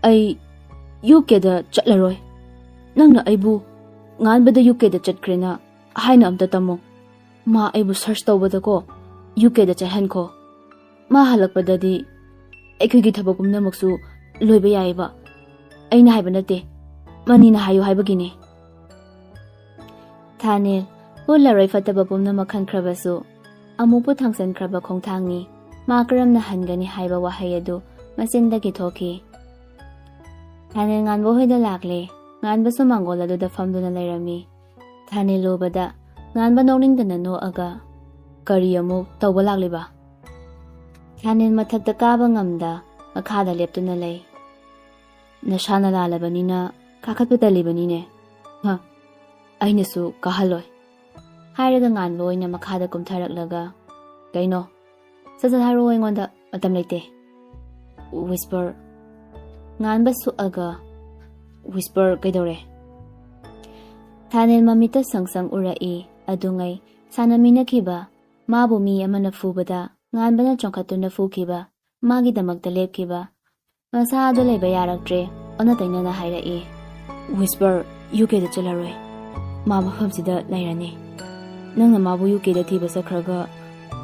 ꯑꯩ ꯌꯨ ꯀꯦꯗ ꯆꯠꯂꯔꯣꯏ꯫ ꯅꯪꯅ ꯑꯩꯕꯨ ꯉꯥꯟꯕꯗ ꯌꯨ ꯀꯦꯗ ꯆꯠꯈ꯭ꯔꯦꯅ ꯍꯥꯏꯅ ꯑꯝꯇ ꯇꯝꯃꯣ꯫ ꯃꯥ ꯑꯩꯕꯨ ꯁꯔꯆ ꯇꯧꯕꯗꯀꯣ ꯌꯨ ꯀꯦꯗ ꯆꯠꯍꯟꯈꯣ꯫ ꯃꯥ ꯍꯜꯂꯛꯄꯗꯗꯤ ꯑꯩꯈꯣꯏꯒꯤ ꯊꯕꯛ ꯄꯨꯝꯅꯃꯛꯁꯨ ꯂꯣꯏꯕ ꯌꯥꯏꯑꯕ꯫ ꯑꯩꯅ ꯍꯥꯏꯕ ꯅꯠꯇꯦ, ꯃꯅꯤꯅ ꯍꯥꯏꯌꯨ ꯍꯥꯏꯕꯒꯤꯅꯦ"꯫ ꯊꯥꯅꯤꯜ ꯄꯨꯜꯂꯔꯣꯏ ꯐꯠꯇꯕ ꯄꯨꯝꯅꯃꯛ ꯈꯟꯈ꯭ꯔꯕꯁꯨ ꯑꯃꯨꯛꯄꯨ ꯊꯥꯡꯁꯟꯈ꯭ꯔꯕ ꯈꯣꯡꯊꯥꯡꯅꯤ꯫ ꯃꯥ ꯀꯔꯝꯅ ꯍꯟꯒꯅꯤ ꯍꯥꯏꯕ ꯋꯥꯍꯩ ꯑꯗꯨ ꯃꯆꯤꯟꯗꯒꯤ ꯊꯣꯛꯈꯤ꯫ ꯊꯥꯅꯤꯜ ꯉꯥꯟꯕ ꯍꯣꯏꯗ ꯂꯥꯛꯂꯦ꯫ ꯉꯥꯟꯕꯁꯨ ꯃꯥꯡꯒꯣꯜ ꯑꯗꯨꯗ ꯐꯝꯗꯨꯅ ꯂꯩꯔꯝꯃꯤ꯫ ꯊꯥꯅꯤꯜ ꯎꯕꯗ ꯉꯥꯟꯕ ꯅꯣꯛꯅꯤꯡꯗꯅ ꯅꯣꯛꯑꯒ, "ꯀꯔꯤ ꯑꯃꯨꯛ ꯇꯧꯕ ꯂꯥꯛꯂꯤꯕ?" ꯊꯥꯅꯤꯜ ꯃꯊꯛꯇ ꯀꯥꯕ ꯉꯝꯗ ꯃꯈꯥꯗ ꯂꯦꯞꯇꯨꯅ ꯂꯩ꯫ "ꯅꯁꯥꯅ ꯂꯥꯜꯂꯕꯅꯤꯅ ꯀꯥꯈꯠꯄ ꯇꯜꯂꯤꯕꯅꯤꯅꯦ꯫ ꯍ, ꯑꯩꯅꯁꯨ ꯀꯥꯍꯜꯂꯣꯏ"꯫ ꯍꯥꯏꯔꯒ ꯉꯥꯟꯕ ꯑꯣꯏꯅ ꯃꯈꯥꯗ ꯀꯨꯝꯊꯔꯛꯂꯒ, "ꯀꯩꯅꯣ? ꯁꯠ ꯁꯠ ꯍꯥꯏꯔꯛꯑꯣ, ꯑꯩꯉꯣꯟꯗ ꯃꯇꯝ ꯂꯩꯇꯦ"꯫ ꯋꯤꯁꯄꯔ꯫ ꯉꯥꯟꯕ ꯁꯨꯛꯑꯒ, "ꯋꯤꯁꯄꯔ, ꯀꯩꯗꯧꯔꯦ?" ꯊꯥꯅꯤꯜ ꯃꯃꯤꯠꯇ ꯁꯪ ꯁꯪ ꯎꯔꯛꯏ꯫ ꯑꯗꯨꯉꯩ ꯁꯥꯟꯅꯃꯤꯟꯅꯈꯤꯕ ꯃꯥꯕꯨ ꯃꯤ ꯑꯃꯅ ꯐꯨꯕꯗ ꯉꯥꯟꯕꯅ ꯆꯣꯡꯈꯠꯇꯨꯅ ꯐꯨꯈꯤꯕ, ꯃꯥꯒꯤꯗꯃꯛꯇ ꯂꯦꯞꯈꯤꯕ ꯃꯁꯥ ꯑꯗꯨ ꯂꯩꯕ ꯌꯥꯔꯛꯇ꯭ꯔꯦ꯫ ꯑꯣꯟꯅ ꯇꯩꯅꯅ ꯍꯥꯏꯔꯛꯏ, "ꯋꯤꯁꯄꯔ, ꯌꯨ ꯀꯦꯗ ꯆꯠꯂꯔꯣꯏ"꯫ ꯃꯥ ꯃꯐꯝꯁꯤꯗ ꯂꯩꯔꯅꯤ꯫ ꯅꯪꯅ ꯃꯥꯕꯨ ꯌꯨ ꯀꯦꯗ ꯊꯤꯕ ꯆꯠꯈ꯭ꯔꯒ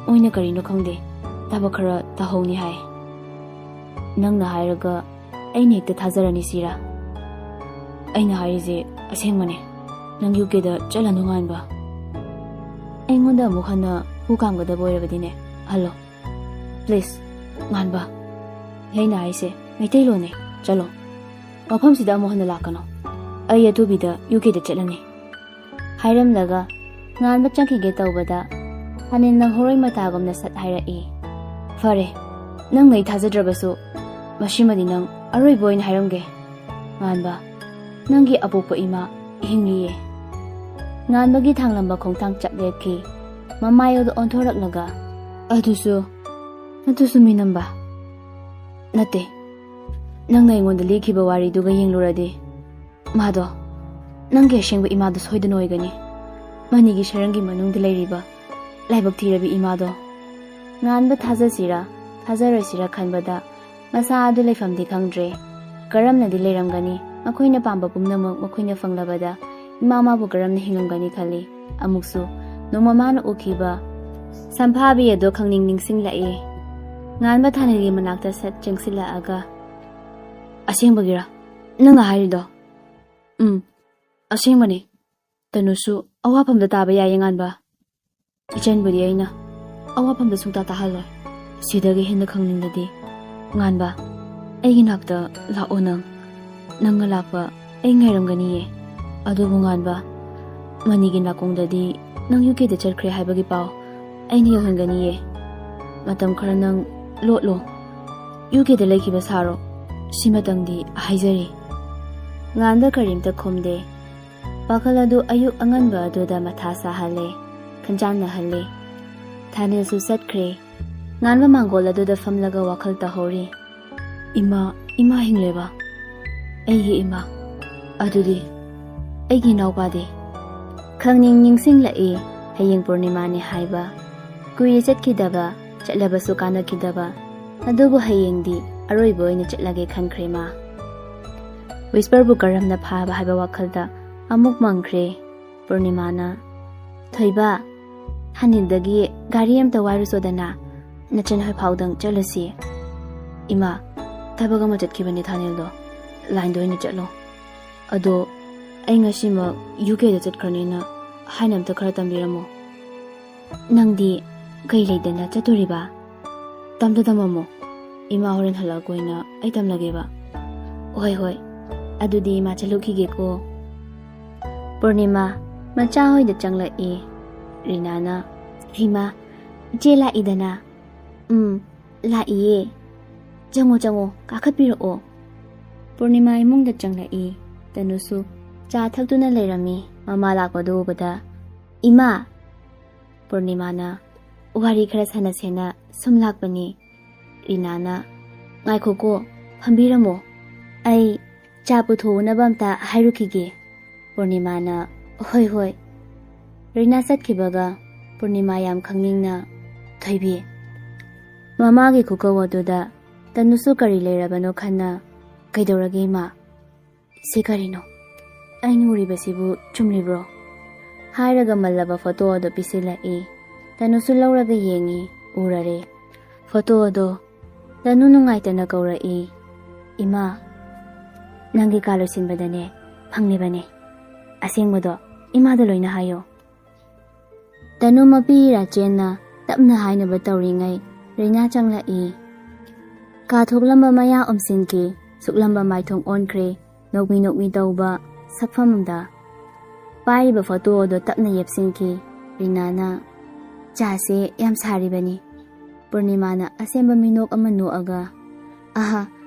ꯃꯣꯏꯅ ꯀꯔꯤꯅꯣ ꯈꯪꯗꯦ, ꯊꯕꯛ ꯈꯔ ꯇꯧꯍꯧꯅꯤ ꯍꯥꯏ꯫ ꯅꯪꯅ ꯍꯥꯏꯔꯒ ꯑꯩꯅ ꯍꯦꯛꯇ ꯊꯥꯖꯔꯅꯤ ꯁꯤꯔꯥ? ꯑꯩꯅ ꯍꯥꯏꯔꯤꯁꯦ ꯑꯁꯦꯡꯕꯅꯦ꯫ ꯅꯪ ꯌꯨ ꯀꯦꯗ ꯆꯠꯂꯅꯨ, ꯉꯥꯟꯕ꯫ ꯑꯩꯉꯣꯟꯗ ꯑꯃꯨꯛ ꯍꯟꯅ ꯍꯨ ꯀꯥꯝꯒꯗꯕ ꯑꯣꯏꯔꯕꯗꯤꯅꯦ, ꯍꯜꯂꯣ꯫ ꯄ꯭ꯂꯤꯖ, ꯉꯥꯟꯕ꯫ ꯑꯩꯅ ꯍꯥꯏꯁꯦ ꯃꯩꯇꯩꯂꯣꯟꯅꯦ꯫ ꯆꯠꯂꯣ꯫ ꯃꯐꯝꯁꯤꯗ ꯑꯃꯨꯛ ꯍꯟꯅ ꯂꯥꯛꯀꯅꯨ꯫ ꯑꯩ ꯑꯊꯨꯕꯤꯗ ꯌꯨ ꯀꯦꯗ ꯆꯠꯂꯅꯤ꯫ ꯍꯥꯏꯔꯝꯂꯒ ꯉꯥꯟꯕ ꯆꯪꯈꯤꯒꯦ ꯇꯧꯕꯗ, ꯊꯥꯅꯤꯜ ꯅꯪꯍꯧꯔꯣꯏ ꯃꯇꯥꯒꯨꯝꯅ ꯁꯠ ꯍꯥꯏꯔꯛꯏ, "ꯐꯔꯦ, ꯅꯪꯅ ꯑꯩ ꯊꯥꯖꯗ꯭ꯔꯕꯁꯨ, ꯃꯁꯤꯃꯗꯤ ꯅꯪ ꯑꯔꯣꯏꯕ ꯑꯣꯏꯅ ꯍꯥꯏꯔꯝꯒꯦ꯫ ꯉꯥꯟꯕ, ꯅꯪꯒꯤ ꯑꯄꯣꯛꯄ ꯏꯃꯥ ꯍꯤꯡꯂꯤꯌꯦ꯫" ꯉꯥꯟꯕꯒꯤ ꯊꯥꯡꯂꯝꯕ ꯈꯣꯡꯊꯥꯡ ꯆꯞ ꯂꯦꯞꯈꯤ꯫ ꯃꯃꯥꯏ ꯑꯗꯨ ꯑꯣꯟꯊꯣꯔꯛꯂꯒ, "ꯑꯗꯨꯁꯨ, ꯑꯗꯨꯁꯨ ꯃꯤꯅꯝꯕ?" "ꯅꯠꯇꯦ, ꯅꯪꯅ ꯑꯩꯉꯣꯟꯗ ꯂꯤꯈꯤꯕ ꯋꯥꯔꯤꯗꯨꯒ ꯌꯦꯡꯂꯨꯔꯗꯤ, ꯃꯥꯗꯣ ꯅꯪꯒꯤ ꯑꯁꯦꯡꯕ ꯏꯃꯥꯗꯣ ꯁꯣꯏꯗꯅ ꯑꯣꯏꯒꯅꯤ꯫ ꯃꯅꯤꯒꯤ ꯁꯔꯪꯒꯤ ꯃꯅꯨꯡꯗ ꯂꯩꯔꯤꯕ ꯂꯥꯏꯕꯛ ꯊꯤꯔꯕꯤ ꯏꯃꯥꯗꯣ꯫" ꯉꯥꯟꯕ ꯊꯥꯖꯁꯤꯔꯥ ꯊꯥꯖꯔꯣꯏꯁꯤꯔꯥ ꯈꯟꯕꯗ ꯃꯁꯥ ꯑꯗꯨ ꯂꯩꯐꯝꯗꯤ ꯈꯪꯗ꯭ꯔꯦ꯫ ꯀꯔꯝꯅꯗꯤ ꯂꯩꯔꯝꯒꯅꯤ? ꯃꯈꯣꯏꯅ ꯄꯥꯝꯕ ꯄꯨꯝꯅꯃꯛ ꯃꯈꯣꯏꯅ ꯐꯪꯂꯕꯗ ꯏꯃꯥ ꯃꯥꯕꯨ ꯀꯔꯝꯅ ꯍꯤꯡꯂꯝꯒꯅꯤ ꯈꯜꯂꯤ꯫ ꯑꯃꯨꯛꯁꯨ ꯅꯣꯡꯃ ꯃꯥꯅ ꯎꯈꯤꯕ ꯁꯝꯐꯥꯕꯤ ꯑꯗꯣ ꯈꯪꯅꯤꯡ ꯅꯤꯡꯁꯤꯡꯂꯛꯏ꯫ ꯉꯥꯟꯕ ꯊꯥꯅꯤꯜꯒꯤ ꯃꯅꯥꯛꯇ ꯁꯠ ꯆꯪꯁꯤꯜꯂꯛꯑꯒ, "ꯑꯁꯦꯡꯕꯒꯤꯔ ꯅꯪꯅ ꯍꯥꯏꯔꯤꯗꯣ?" "ꯎꯝ, ꯑꯁꯦꯡꯕꯅꯦ꯫ ꯇꯅꯨꯁꯨ ꯑꯋꯥꯐꯝꯗ ꯇꯥꯕ ꯌꯥꯏꯌꯦ, ꯉꯥꯟꯕ꯫ ꯏꯆꯟꯕꯨꯗꯤ ꯑꯩꯅ ꯑꯋꯥꯐꯝꯗ ꯁꯨꯡꯇꯥ ꯇꯥꯍꯜꯂꯣꯏ꯫ ꯁꯤꯗꯒꯤ ꯍꯦꯟꯅ ꯈꯪꯅꯤꯡꯂꯗꯤ, ꯉꯥꯟꯕ, ꯑꯩꯒꯤ ꯅꯥꯛꯇ ꯂꯥꯛꯑꯣ ꯅꯪ꯫ ꯅꯪꯅ ꯂꯥꯛꯄ ꯑꯩ ꯉꯥꯏꯔꯝꯒꯅꯤꯌꯦ꯫ ꯑꯗꯨꯕꯨ ꯉꯥꯟꯕ, ꯃꯅꯤꯒꯤ ꯅꯥꯀꯣꯡꯗꯗꯤ ꯅꯪ ꯌꯨ ꯀꯦꯗ ꯆꯠꯈ꯭ꯔꯦ ꯍꯥꯏꯕꯒꯤ ꯄꯥꯎ ꯑꯩꯅ ꯌꯧꯍꯟꯒꯅꯤꯌꯦ꯫ ꯃꯇꯝ ꯈꯔ ꯅꯪ ꯂꯣꯠꯂꯣ꯫ ꯌꯨ ꯀꯦꯗ ꯂꯩꯈꯤꯕ ꯁꯥꯔꯣ꯫ ꯁꯤꯃꯇꯪꯗꯤ ꯍꯥꯏꯖꯔꯤ꯫" ꯉꯥꯟꯕ ꯀꯔꯤꯝꯇ ꯈꯨꯝꯗꯦ꯫ ꯄꯥꯈꯜ ꯑꯗꯨ ꯑꯌꯨꯛ ꯑꯉꯟꯕ ꯑꯗꯨꯗ ꯃꯊꯥ ꯁꯥꯍꯜꯂꯦ, ꯈꯟꯖꯥꯟꯅꯍꯜꯂꯦ꯫ ꯊꯥꯅꯤꯜꯁꯨ ꯆꯠꯈ꯭ꯔꯦ꯫ ꯉꯥꯟꯕ ꯃꯥꯡꯒꯣꯜ ꯑꯗꯨꯗ ꯐꯝꯂꯒ ꯋꯥꯈꯜ ꯇꯧꯍꯧꯔꯤ꯫ "ꯏꯃꯥ, ꯏꯃꯥ ꯍꯤꯡꯂꯦꯕ? ꯑꯩꯒꯤ ꯏꯃꯥ? ꯑꯗꯨꯗꯤ ꯑꯩꯒꯤ ꯏꯅꯥꯎꯄꯥꯗꯤ?" ꯈꯪꯅꯤꯡ ꯅꯤꯡꯁꯤꯡꯂꯛꯏ꯫ ꯍꯌꯦꯡ ꯄꯨꯔꯅꯤꯃꯥꯅꯤ ꯍꯥꯏꯕ꯫ ꯀꯨꯏꯔꯦ ꯆꯠꯈꯤꯗꯕ, ꯆꯠꯂꯕꯁꯨ ꯀꯥꯟꯅꯈꯤꯗꯕ꯫ ꯑꯗꯨꯕꯨ ꯍꯌꯦꯡꯗꯤ ꯑꯔꯣꯏꯕ ꯑꯣꯏꯅ ꯆꯠꯂꯒꯦ ꯈꯟꯈ꯭ꯔꯦ ꯃꯥ꯫ ꯋꯤꯁꯄꯔꯕꯨ ꯀꯔꯝꯅ ꯐꯥꯕ ꯍꯥꯏꯕ ꯋꯥꯈꯜꯗ ꯑꯃꯨꯛ ꯃꯪꯈ꯭ꯔꯦ꯫ ꯄꯨꯔꯅꯤꯃꯥꯅ, "ꯊꯣꯏꯕ, ꯊꯥꯅꯤꯜꯗꯒꯤ ꯒꯥꯔꯤ ꯑꯝꯇ ꯋꯥꯏꯔꯨꯆꯣꯗꯅ, ꯅꯆꯟ ꯍꯣꯏ ꯐꯥꯎꯗꯪ ꯆꯠꯂꯨꯁꯤ꯫ ꯏꯃꯥ, ꯊꯕꯛ ꯑꯃ ꯆꯠꯈꯤꯕꯅꯤ ꯊꯥꯅꯤꯜꯗꯣ, ꯂꯥꯏꯟꯗ ꯑꯣꯏꯅ ꯆꯠꯂꯣ꯫ ꯑꯗꯣ ꯑꯩ ꯉꯁꯤꯃꯛ ꯌꯨ ꯀꯦꯗ ꯆꯠꯈ꯭ꯔꯅꯤꯅ ꯍꯥꯏꯅ ꯑꯝꯇ ꯈꯔ ꯇꯝꯕꯤꯔꯝꯃꯣ꯫ ꯅꯪꯗꯤ ꯀꯩ ꯂꯩꯗꯅ ꯆꯠꯇꯣꯔꯤꯕ? ꯇꯝꯗ ꯇꯝꯃꯝꯃꯣ, ꯏꯃꯥ ꯍꯣꯔꯦꯟ ꯍꯜꯂꯛꯑꯒ ꯑꯣꯏꯅ ꯑꯩ ꯇꯝꯂꯒꯦꯕ꯫ ꯍꯣꯏ ꯍꯣꯏ, ꯑꯗꯨꯗꯤ ꯏꯃꯥ ꯆꯠꯂꯨꯈꯤꯒꯦꯀꯣ꯫" ꯄꯨꯔꯅꯤꯃꯥ ꯃꯆꯥ ꯍꯣꯏꯗ ꯆꯪꯂꯛꯏ꯫ ꯔꯤꯅꯥꯅ, "ꯍꯩꯃꯥ, ꯏꯆꯦ ꯂꯥꯛꯏꯗꯅ?" "ꯎꯝ, ꯂꯥꯛꯏꯌꯦ꯫ ꯆꯪꯉꯣ ꯆꯪꯉꯣ, ꯀꯥꯈꯠꯄꯤꯔꯛꯑꯣ꯫" ꯄꯨꯔꯅꯤꯃꯥ ꯏꯃꯨꯡꯗ ꯆꯪꯂꯛꯏ꯫ ꯇꯅꯨꯁꯨ ꯆꯥ ꯊꯛꯇꯨꯅ ꯂꯩꯔꯝꯃꯤ꯫ ꯃꯃꯥ ꯂꯥꯛꯄꯗꯨ ꯎꯕꯗ, "ꯏꯃꯥ!" ꯄꯨꯔꯅꯤꯃꯥꯅ, "ꯋꯥꯔꯤ ꯈꯔ ꯁꯥꯟꯅꯁꯦꯅ ꯁꯨꯝ ꯂꯥꯛꯄꯅꯤ꯫" ꯔꯤꯅꯥꯅ, "ꯉꯥꯏꯈꯣꯀꯣ, ꯐꯝꯕꯤꯔꯝꯃꯣ, ꯑꯩ ꯆꯥ ꯄꯨꯊꯣꯛꯎꯅꯕ ꯑꯝꯇ ꯍꯥꯏꯔꯨꯈꯤꯒꯦ꯫" ꯄꯨꯔꯅꯤꯃꯥꯅ, "ꯍꯣꯏ ꯍꯣꯏ꯫" ꯔꯤꯅꯥ ꯆꯠꯈꯤꯕꯒ ꯄꯨꯔꯅꯤꯃꯥ ꯌꯥꯝ ꯈꯪꯅꯤꯡꯅ, "ꯊꯣꯏꯕꯤ, ꯃꯃꯥꯒꯤ ꯈꯨꯀꯧ ꯑꯗꯨꯗ ꯇꯅꯨꯁꯨ ꯀꯔꯤ ꯂꯩꯔꯕꯅꯣ ꯈꯟꯅ ꯀꯩꯗꯧꯔꯒꯦ ꯏꯃꯥ? ꯁꯤ ꯀꯔꯤꯅꯣ? ꯑꯩꯅ ꯎꯔꯤꯕꯁꯤꯕꯨ ꯆꯨꯝꯂꯤꯕ꯭ꯔꯣ?" ꯍꯥꯏꯔꯒ ꯃꯜꯂꯕ ꯐꯣꯇꯣ ꯑꯗꯨ ꯄꯤꯁꯤꯜꯂꯛꯏ꯫ ꯇꯅꯨꯁꯨ ꯂꯧꯔꯒ ꯌꯦꯡꯉꯤ, ꯎꯔꯔꯦ꯫ ꯐꯣꯇꯣ ꯑꯗꯣ ꯇꯅꯨ ꯅꯨꯡꯉꯥꯏꯇꯅ ꯀꯧꯔꯛꯏ, "ꯏꯃꯥ, ꯅꯪꯒꯤ ꯀꯥ ꯂꯣꯏꯁꯤꯟꯕꯗꯅꯦ ꯐꯪꯂꯤꯕꯅꯦ꯫ ꯑꯁꯦꯡꯕꯗꯣ ꯏꯃꯥꯗ ꯂꯣꯏꯅ ꯍꯥꯏꯌꯣ꯫" ꯇꯅꯨ ꯃꯄꯤ ꯔꯥꯆꯦꯟꯅ ꯇꯞꯅ ꯍꯥꯏꯅꯕ ꯇꯧꯔꯤꯉꯩ ꯔꯤꯅꯥ ꯆꯪꯂꯛꯏ꯫ ꯀꯥ ꯊꯣꯛꯂꯝꯕ ꯃꯌꯥ ꯎꯝꯁꯤꯟꯈꯤ, ꯁꯨꯛꯂꯝꯕ ꯃꯥꯏꯊꯣꯡ ꯑꯣꯟꯈ꯭ꯔꯦ, ꯅꯣꯛꯃꯤ ꯅꯣꯛꯃꯤ ꯇꯧꯕ ꯁꯛꯐꯝꯗ꯫ ꯄꯥꯏꯔꯤꯕ ꯐꯣꯇꯣ ꯑꯗꯨ ꯇꯞꯅ ꯌꯦꯞꯁꯤꯟꯈꯤ꯫ ꯔꯤꯅꯥꯅ, "ꯆꯥꯁꯦ ꯌꯥꯝ ꯁꯥꯔꯤꯕꯅꯤ꯫" ꯄꯨꯔꯅꯤꯃꯥꯅ ꯑꯁꯦꯝꯕ ꯃꯤꯅꯣꯛ ꯑꯃ ꯅꯣꯛꯑꯒ, "ꯑꯍ,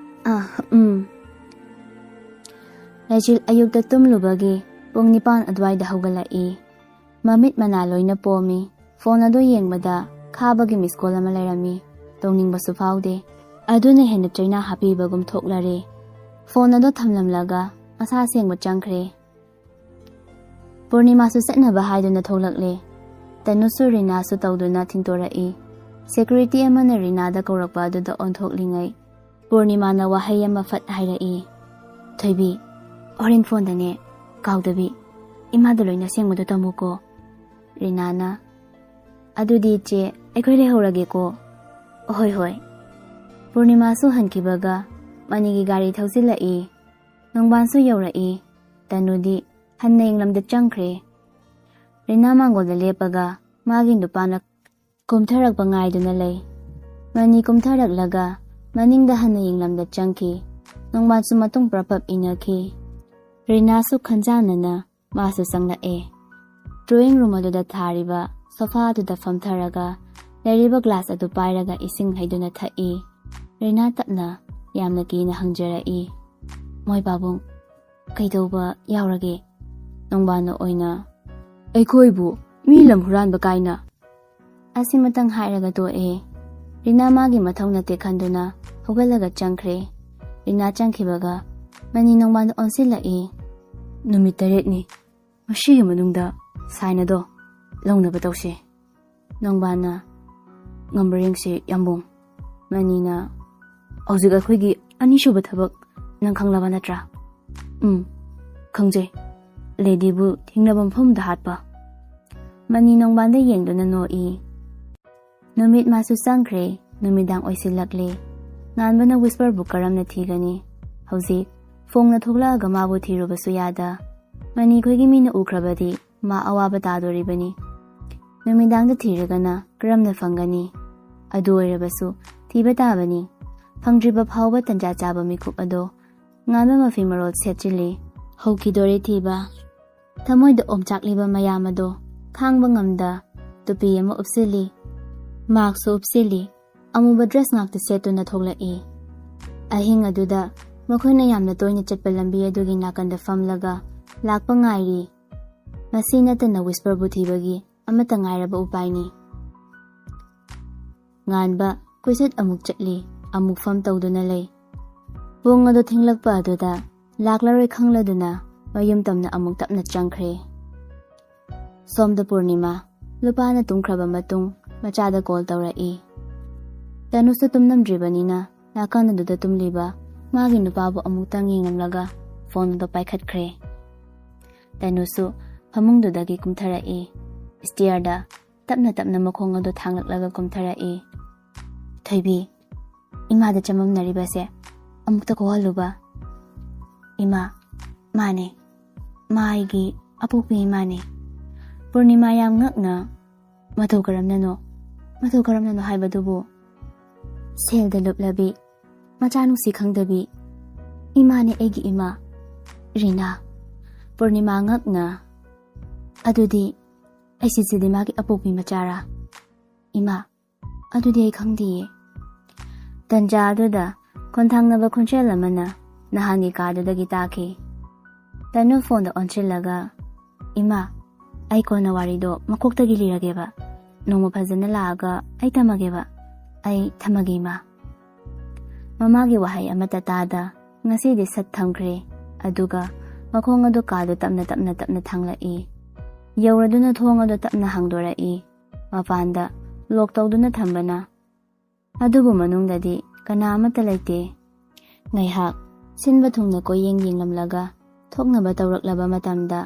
ꯑ, ꯎꯝ꯫" ꯂꯩꯆꯤꯜ ꯑꯌꯨꯛꯇ ꯇꯨꯝꯂꯨꯕꯒꯤ ꯄꯨꯡ ꯅꯤꯄꯥꯟ ꯑꯗꯨꯋꯥꯏꯗ ꯍꯧꯒꯠꯂꯛꯏ꯫ ꯃꯃꯤꯠ ꯃꯅꯥ ꯂꯣꯏꯅ ꯄꯣꯝꯃꯤ꯫ ꯐꯣꯟ ꯑꯗꯨ ꯌꯦꯡꯕꯗ ꯈꯥꯕꯒꯤ ꯃꯤꯁ ꯀꯣꯜ ꯑꯃ ꯂꯩꯔꯝꯃꯤ꯫ ꯇꯧꯅꯤꯡꯕꯁꯨ ꯐꯥꯎꯗꯦ꯫ ꯑꯗꯨꯅ ꯍꯦꯟꯅ ꯆꯩꯅꯥ ꯍꯥꯞꯄꯤꯕꯒꯨꯝ ꯊꯣꯛꯂꯔꯦ꯫ ꯐꯣꯟ ꯑꯗꯨ ꯊꯝꯂꯝꯂꯒ ꯃꯁꯥ ꯑꯁꯦꯡꯕ ꯆꯪꯈ꯭ꯔꯦ꯫ ꯄꯨꯔꯅꯤꯃꯥꯁꯨ ꯆꯠꯅꯕ ꯍꯥꯏꯗꯨꯅ ꯊꯣꯛꯂꯛꯂꯦ꯫ ꯇꯅꯨꯁꯨ ꯔꯤꯅꯥꯁꯨ ꯇꯧꯗꯨꯅ ꯊꯤꯟꯇꯣꯔꯛꯏ꯫ ꯁꯦꯀ꯭ꯌꯨꯔꯤꯇꯤ ꯑꯃꯅ ꯔꯤꯅꯥꯗ ꯀꯧꯔꯛꯄ ꯑꯗꯨꯗ ꯑꯣꯟꯊꯣꯛꯂꯤꯉꯩ ꯄꯨꯔꯅꯤꯃꯥꯅ ꯋꯥꯍꯩ ꯑꯃ ꯐꯠ ꯍꯥꯏꯔꯛꯏ, "ꯊꯣꯏꯕꯤ, ꯍꯣꯔꯦꯟ ꯐꯣꯟꯗꯅꯦ, ꯀꯥꯎꯗꯕꯤ꯫" ꯏꯃꯥꯗ ꯂꯣꯏꯅ ꯁꯦꯡꯕꯗꯣ ꯇꯝꯃꯨꯀꯣ꯫ ꯔꯤꯅꯥꯅ, "ꯑꯗꯨꯗꯤ ꯏꯆꯦ, ꯑꯩꯈꯣꯏ ꯂꯩꯍꯧꯔꯒꯦꯀꯣ"꯫ "ꯍꯣꯏ, ꯍꯣꯏ"꯫ ꯄꯨꯔꯅꯤꯃꯥꯁꯨ ꯍꯟꯈꯤꯕꯒ ꯃꯅꯤꯒꯤ ꯒꯥꯔꯤ ꯊꯧꯖꯤꯜꯂꯛꯏ꯫ ꯅꯣꯡꯕꯥꯟꯁꯨ ꯌꯧꯔꯛꯏ꯫ ꯇꯅꯨꯗꯤ ꯍꯟꯅ ꯏꯪꯂꯝꯗ ꯆꯪꯈ꯭ꯔꯦ꯫ ꯔꯤꯅꯥ ꯃꯥꯡꯒꯣꯜꯗ ꯂꯦꯞꯄꯒ ꯃꯥꯒꯤ ꯅꯨꯄꯥꯅ ꯀꯨꯝꯊꯔꯛꯄ ꯉꯥꯏꯗꯨꯅ ꯂꯩ꯫ ꯃꯅꯤ ꯀꯨꯝꯊꯔꯛꯂꯒ ꯃꯅꯤꯡꯗ ꯍꯟꯅ ꯌꯦꯡꯂꯝꯗ ꯆꯪꯈꯤ꯫ ꯅꯣꯡꯕꯥꯟꯁꯨ ꯃꯇꯨꯡ ꯄ꯭ꯔꯞ ꯄ꯭ꯔꯞ ꯏꯟꯅꯈꯤ꯫ ꯔꯤꯅꯥꯁꯨ ꯈꯟꯖꯥꯟꯅꯅ ꯃꯥꯁꯨ ꯆꯪꯂꯛꯑꯦ꯫ ꯗ꯭ꯔꯣꯌꯤꯡ ꯔꯨꯝ ꯑꯗꯨꯗ ꯊꯥꯔꯤꯕ ꯁꯣꯐꯥ ꯑꯗꯨꯗ ꯐꯝꯊꯔꯒ ꯂꯩꯔꯤꯕ ꯒ꯭ꯂꯥꯁ ꯑꯗꯨ ꯄꯥꯏꯔꯒ ꯏꯁꯤꯡ ꯍꯩꯗꯨꯅ ꯊꯛꯏ꯫ ꯔꯤꯅꯥ ꯇꯞꯅ, ꯌꯥꯝꯅ ꯀꯤꯅ ꯍꯪꯖꯔꯛꯏ, "ꯃꯣꯏ ꯄꯥꯕꯨꯡ, ꯀꯩꯗꯧꯕ ꯌꯥꯎꯔꯒꯦ?" ꯅꯣꯡꯕꯥꯟꯅ ꯑꯣꯏꯅ, "ꯑꯩꯈꯣꯏꯕꯨ ꯃꯤ ꯂꯝ ꯍꯨꯔꯥꯟꯕ ꯀꯥꯏꯅ?" ꯑꯁꯤꯃꯇꯪ ꯍꯥꯏꯔꯒ ꯇꯣꯛꯑꯦ꯫ ꯔꯤꯅꯥ ꯃꯥꯒꯤ ꯃꯊꯧ ꯅꯠꯇꯦ ꯈꯟꯗꯨꯅ ꯍꯧꯒꯠꯂꯒ ꯆꯪꯈ꯭ꯔꯦ꯫ ꯔꯤꯅꯥ ꯆꯪꯈꯤꯕꯒ ꯃꯅꯤ ꯅꯣꯡꯕꯥꯟꯗ ꯑꯣꯟꯁꯤꯜꯂꯛꯏ꯫ "ꯅꯨꯃꯤꯠ ꯇꯔꯦꯠꯅꯤ꯫ ꯃꯁꯤꯒꯤ ꯃꯅꯨꯡꯗ ꯁꯥꯏꯟ ꯑꯗꯣ ꯂꯧꯅꯕ ꯇꯧꯁꯤ"꯫ ꯅꯣꯡꯕꯥꯟꯅ, "ꯉꯝꯕ꯭ꯔ ꯌꯦꯡꯁꯤ, ꯌꯥꯝꯕꯨꯡ"꯫ ꯃꯅꯤꯅ, "ꯍꯧꯖꯤꯛ ꯑꯩꯈꯣꯏꯒꯤ ꯑꯅꯤꯁꯨꯕ ꯊꯕꯛ ꯅꯪ ꯈꯪꯂꯕ ꯅꯠꯇ꯭ꯔꯥ?" "ꯎꯝ, ꯈꯪꯖꯩ꯫ ꯂꯦꯗꯤꯕꯨ ꯊꯦꯡꯅꯕ ꯃꯐꯝꯗ ꯍꯥꯠꯄ"꯫ ꯃꯅꯤ ꯅꯣꯡꯕꯥꯟꯗ ꯌꯦꯡꯗꯨꯅ ꯅꯣꯛꯏ꯫ ꯅꯨꯃꯤꯠ ꯃꯥꯁꯨ ꯆꯪꯈ꯭ꯔꯦ, ꯅꯨꯃꯤꯗꯥꯡ ꯑꯣꯏꯁꯤꯜꯂꯛꯂꯦ꯫ ꯉꯥꯟꯕꯅ ꯋꯤꯁꯄꯔꯕꯨ ꯀꯔꯝꯅ ꯊꯤꯒꯅꯤ? ꯍꯧꯖꯤꯛ ꯐꯣꯡꯅ ꯊꯣꯛꯂꯛꯑꯒ ꯃꯥꯕꯨ ꯊꯤꯔꯨꯕꯁꯨ ꯌꯥꯗ꯫ ꯃꯅꯤꯈꯣꯏꯒꯤ ꯃꯤꯅ ꯎꯈ꯭ꯔꯕꯗꯤ ꯃꯥ ꯑꯋꯥꯕ ꯇꯥꯗꯣꯔꯤꯕꯅꯤ꯫ ꯅꯨꯃꯤꯗꯥꯡꯗ ꯊꯤꯔꯒꯅ ꯀꯔꯝꯅ ꯐꯪꯒꯅꯤ? ꯑꯗꯨ ꯑꯣꯏꯔꯕꯁꯨ ꯊꯤꯕ ꯇꯥꯕꯅꯤ꯫ ꯐꯪꯗ꯭ꯔꯤꯕ ꯐꯥꯎꯕ ꯇꯟꯖꯥ ꯆꯥꯕ ꯃꯤꯀꯨꯞ ꯑꯗꯣ ꯉꯥꯟꯕ ꯃꯐꯤ ꯃꯔꯣꯜ ꯁꯦꯠꯆꯤꯜꯂꯤ꯫ ꯍꯧꯈꯤꯗꯣꯔꯦ ꯊꯤꯕ꯫ ꯊꯃꯣꯏꯗ ꯑꯣꯝꯆꯥꯛꯂꯤꯕ ꯃꯌꯥꯝ ꯑꯗꯣ ꯈꯥꯡꯕ ꯉꯝꯗ ꯇꯨꯄꯤ ꯑꯃ ꯎꯞꯁꯤꯜꯂꯤ꯫ ꯃꯥꯛꯁꯁꯨ ꯎꯞꯁꯤꯜꯂꯤ꯫ ꯑꯃꯨꯕ ꯗ꯭ꯔꯦꯁ ꯉꯥꯛꯇ ꯁꯦꯠꯇꯨꯅ ꯊꯣꯛꯂꯛꯏ꯫ ꯑꯍꯤꯡ ꯑꯗꯨꯗ ꯃꯈꯣꯏꯅ ꯌꯥꯝꯅ ꯇꯣꯏꯅ ꯆꯠꯄ ꯂꯝꯕꯤ ꯑꯗꯨꯒꯤ ꯅꯥꯀꯟꯗ ꯐꯝꯂꯒ ꯂꯥꯛꯄ ꯉꯥꯏꯔꯤ꯫ ꯃꯁꯤ ꯅꯠꯇꯅ ꯋꯤꯁꯄꯔꯕꯨ ꯊꯤꯕꯒꯤ ꯑꯃꯠꯇ ꯉꯥꯏꯔꯕ ꯎꯄꯥꯏꯅꯤ꯫ ꯉꯥꯟꯕ ꯀꯣꯏꯆꯠ ꯑꯃꯨꯛ ꯆꯠꯂꯤ, ꯑꯃꯨꯛ ꯐꯝ ꯇꯧꯗꯨꯅ ꯂꯩ꯫ ꯄꯨꯡ ꯑꯗꯨ ꯊꯦꯡꯂꯛꯄ ꯑꯗꯨꯗ ꯂꯥꯛꯂꯔꯣꯏ ꯈꯪꯂꯗꯨꯅ ꯃꯌꯨꯝ ꯇꯝꯅ ꯑꯃꯨꯛ ꯇꯞꯅ ꯆꯪꯈ꯭ꯔꯦ꯫ ꯁꯣꯝꯗ ꯄꯨꯔꯅꯤꯃꯥ, ꯂꯨꯄꯥꯅ ꯇꯨꯝꯈ꯭ꯔꯕ ꯃꯇꯨꯡ ꯃꯆꯥꯗ ꯀꯣꯜ ꯇꯧꯔꯛꯏ꯫ ꯇꯅꯨꯁꯨ ꯇꯨꯝꯂꯝꯗ꯭ꯔꯤꯕꯅꯤꯅ ꯅꯥꯀꯟ ꯑꯗꯨꯗ ꯇꯨꯝꯂꯤꯕ ꯃꯥꯒꯤ ꯅꯨꯄꯥꯕꯨ ꯑꯃꯨꯛꯇꯪ ꯌꯦꯡꯂꯝꯂꯒ ꯐꯣꯟ ꯑꯗꯨ ꯄꯥꯏꯈꯠꯈ꯭ꯔꯦ꯫ ꯇꯅꯨꯁꯨ ꯐꯃꯨꯡꯗꯨꯗꯒꯤ ꯀꯨꯝꯊꯔꯛꯏ꯫ ꯁ꯭ꯇꯤꯌꯔꯗ ꯇꯞꯅ ꯇꯞꯅ ꯃꯈꯣꯡ ꯑꯗꯨ ꯊꯥꯡꯂꯛꯂꯒ ꯀꯨꯝꯊꯔꯛꯏ꯫ "ꯊꯣꯏꯕꯤ, ꯏꯃꯥꯗ ꯆꯃꯝꯅꯔꯤꯕꯁꯦ ꯑꯃꯨꯛꯇ ꯀꯣꯛꯍꯜꯂꯨꯕ꯫" "ꯏꯃꯥ?" "ꯃꯥꯅꯦ, ꯃꯥ ꯑꯩꯒꯤ ꯑꯄꯣꯛꯄꯤ ꯏꯃꯥꯅꯦ꯫" ꯄꯨꯔꯅꯤꯃꯥ ꯌꯥꯝ ꯉꯛꯅ, "ꯃꯇꯧ ꯀꯔꯝꯅꯅꯣ? ꯃꯇꯧ ꯀꯔꯝꯅꯅꯣ ꯍꯥꯏꯕꯗꯨꯕꯨ?" "ꯁꯦꯜꯗ ꯂꯨꯞꯂꯕꯤ, ꯃꯆꯥ ꯅꯨꯡꯁꯤ ꯈꯪꯗꯕꯤ ꯏꯃꯥꯅꯦ ꯑꯩꯒꯤ ꯏꯃꯥ, ꯔꯤꯅꯥ꯫" ꯄꯨꯔꯅꯤꯃꯥ ꯉꯛꯅ, "ꯑꯗꯨꯗꯤ ꯑꯩꯁꯤꯁꯤꯗꯤ ꯃꯥꯒꯤ ꯑꯄꯣꯛꯄꯤ ꯃꯆꯥꯔꯥ? ꯏꯃꯥ, ꯑꯗꯨꯗꯤ ꯑꯩ ꯈꯪꯗꯤꯌꯦ꯫" ꯇꯟꯖꯥ ꯑꯗꯨꯗ ꯈꯣꯟꯊꯥꯡꯅꯕ ꯈꯣꯟꯖꯦꯜ ꯑꯃꯅ ꯅꯍꯥꯟꯒꯤ ꯀꯥꯗꯨꯗꯒꯤ ꯇꯥꯈꯤ꯫ ꯇꯅꯨ ꯐꯣꯟꯗ ꯑꯣꯟꯁꯤꯜꯂꯒ, "ꯏꯃꯥ, ꯑꯩ ꯀꯣꯟꯅ ꯋꯥꯔꯤꯗꯣ ꯃꯀꯣꯛꯇꯒꯤ ꯂꯤꯔꯒꯦꯕ꯫ ꯅꯣꯡꯃ ꯐꯖꯅ ꯂꯥꯛꯑꯒ ꯑꯩ ꯇꯝꯃꯒꯦꯕ꯫ ꯑꯩ ꯊꯝꯃꯒꯦ, ꯏꯃꯥ꯫" ꯃꯃꯥꯒꯤ ꯋꯥꯍꯩ ꯑꯃꯠꯇ ꯇꯥꯗ ꯉꯁꯤꯗꯤ ꯁꯠ ꯊꯝꯈ꯭ꯔꯦ꯫ ꯑꯗꯨꯒ ꯃꯈꯣꯡ ꯑꯗꯨ ꯀꯥꯗꯨ ꯇꯞꯅ ꯇꯞꯅ ꯇꯞꯅ ꯊꯥꯡꯂꯛꯏ꯫ ꯌꯧꯔꯗꯨꯅ ꯊꯣꯡ ꯑꯗꯨ ꯇꯞꯅ ꯍꯥꯡꯗꯣꯔꯛꯏ꯫ ꯃꯄꯥꯟꯗ ꯂꯣꯛ ꯇꯧꯗꯨꯅ ꯊꯝꯕꯅ꯫ ꯑꯗꯨꯕꯨ ꯃꯅꯨꯡꯗꯗꯤ ꯀꯅꯥ ꯑꯃꯠꯇ ꯂꯩꯇꯦ꯫ ꯉꯥꯏꯍꯥꯛ ꯁꯤꯟꯕ ꯊꯨꯡꯅ ꯀꯣꯏꯌꯦꯡ ꯌꯦꯡꯂꯝꯂꯒ ꯊꯣꯛꯅꯕ ꯇꯧꯔꯛꯂꯕ ꯃꯇꯝꯗ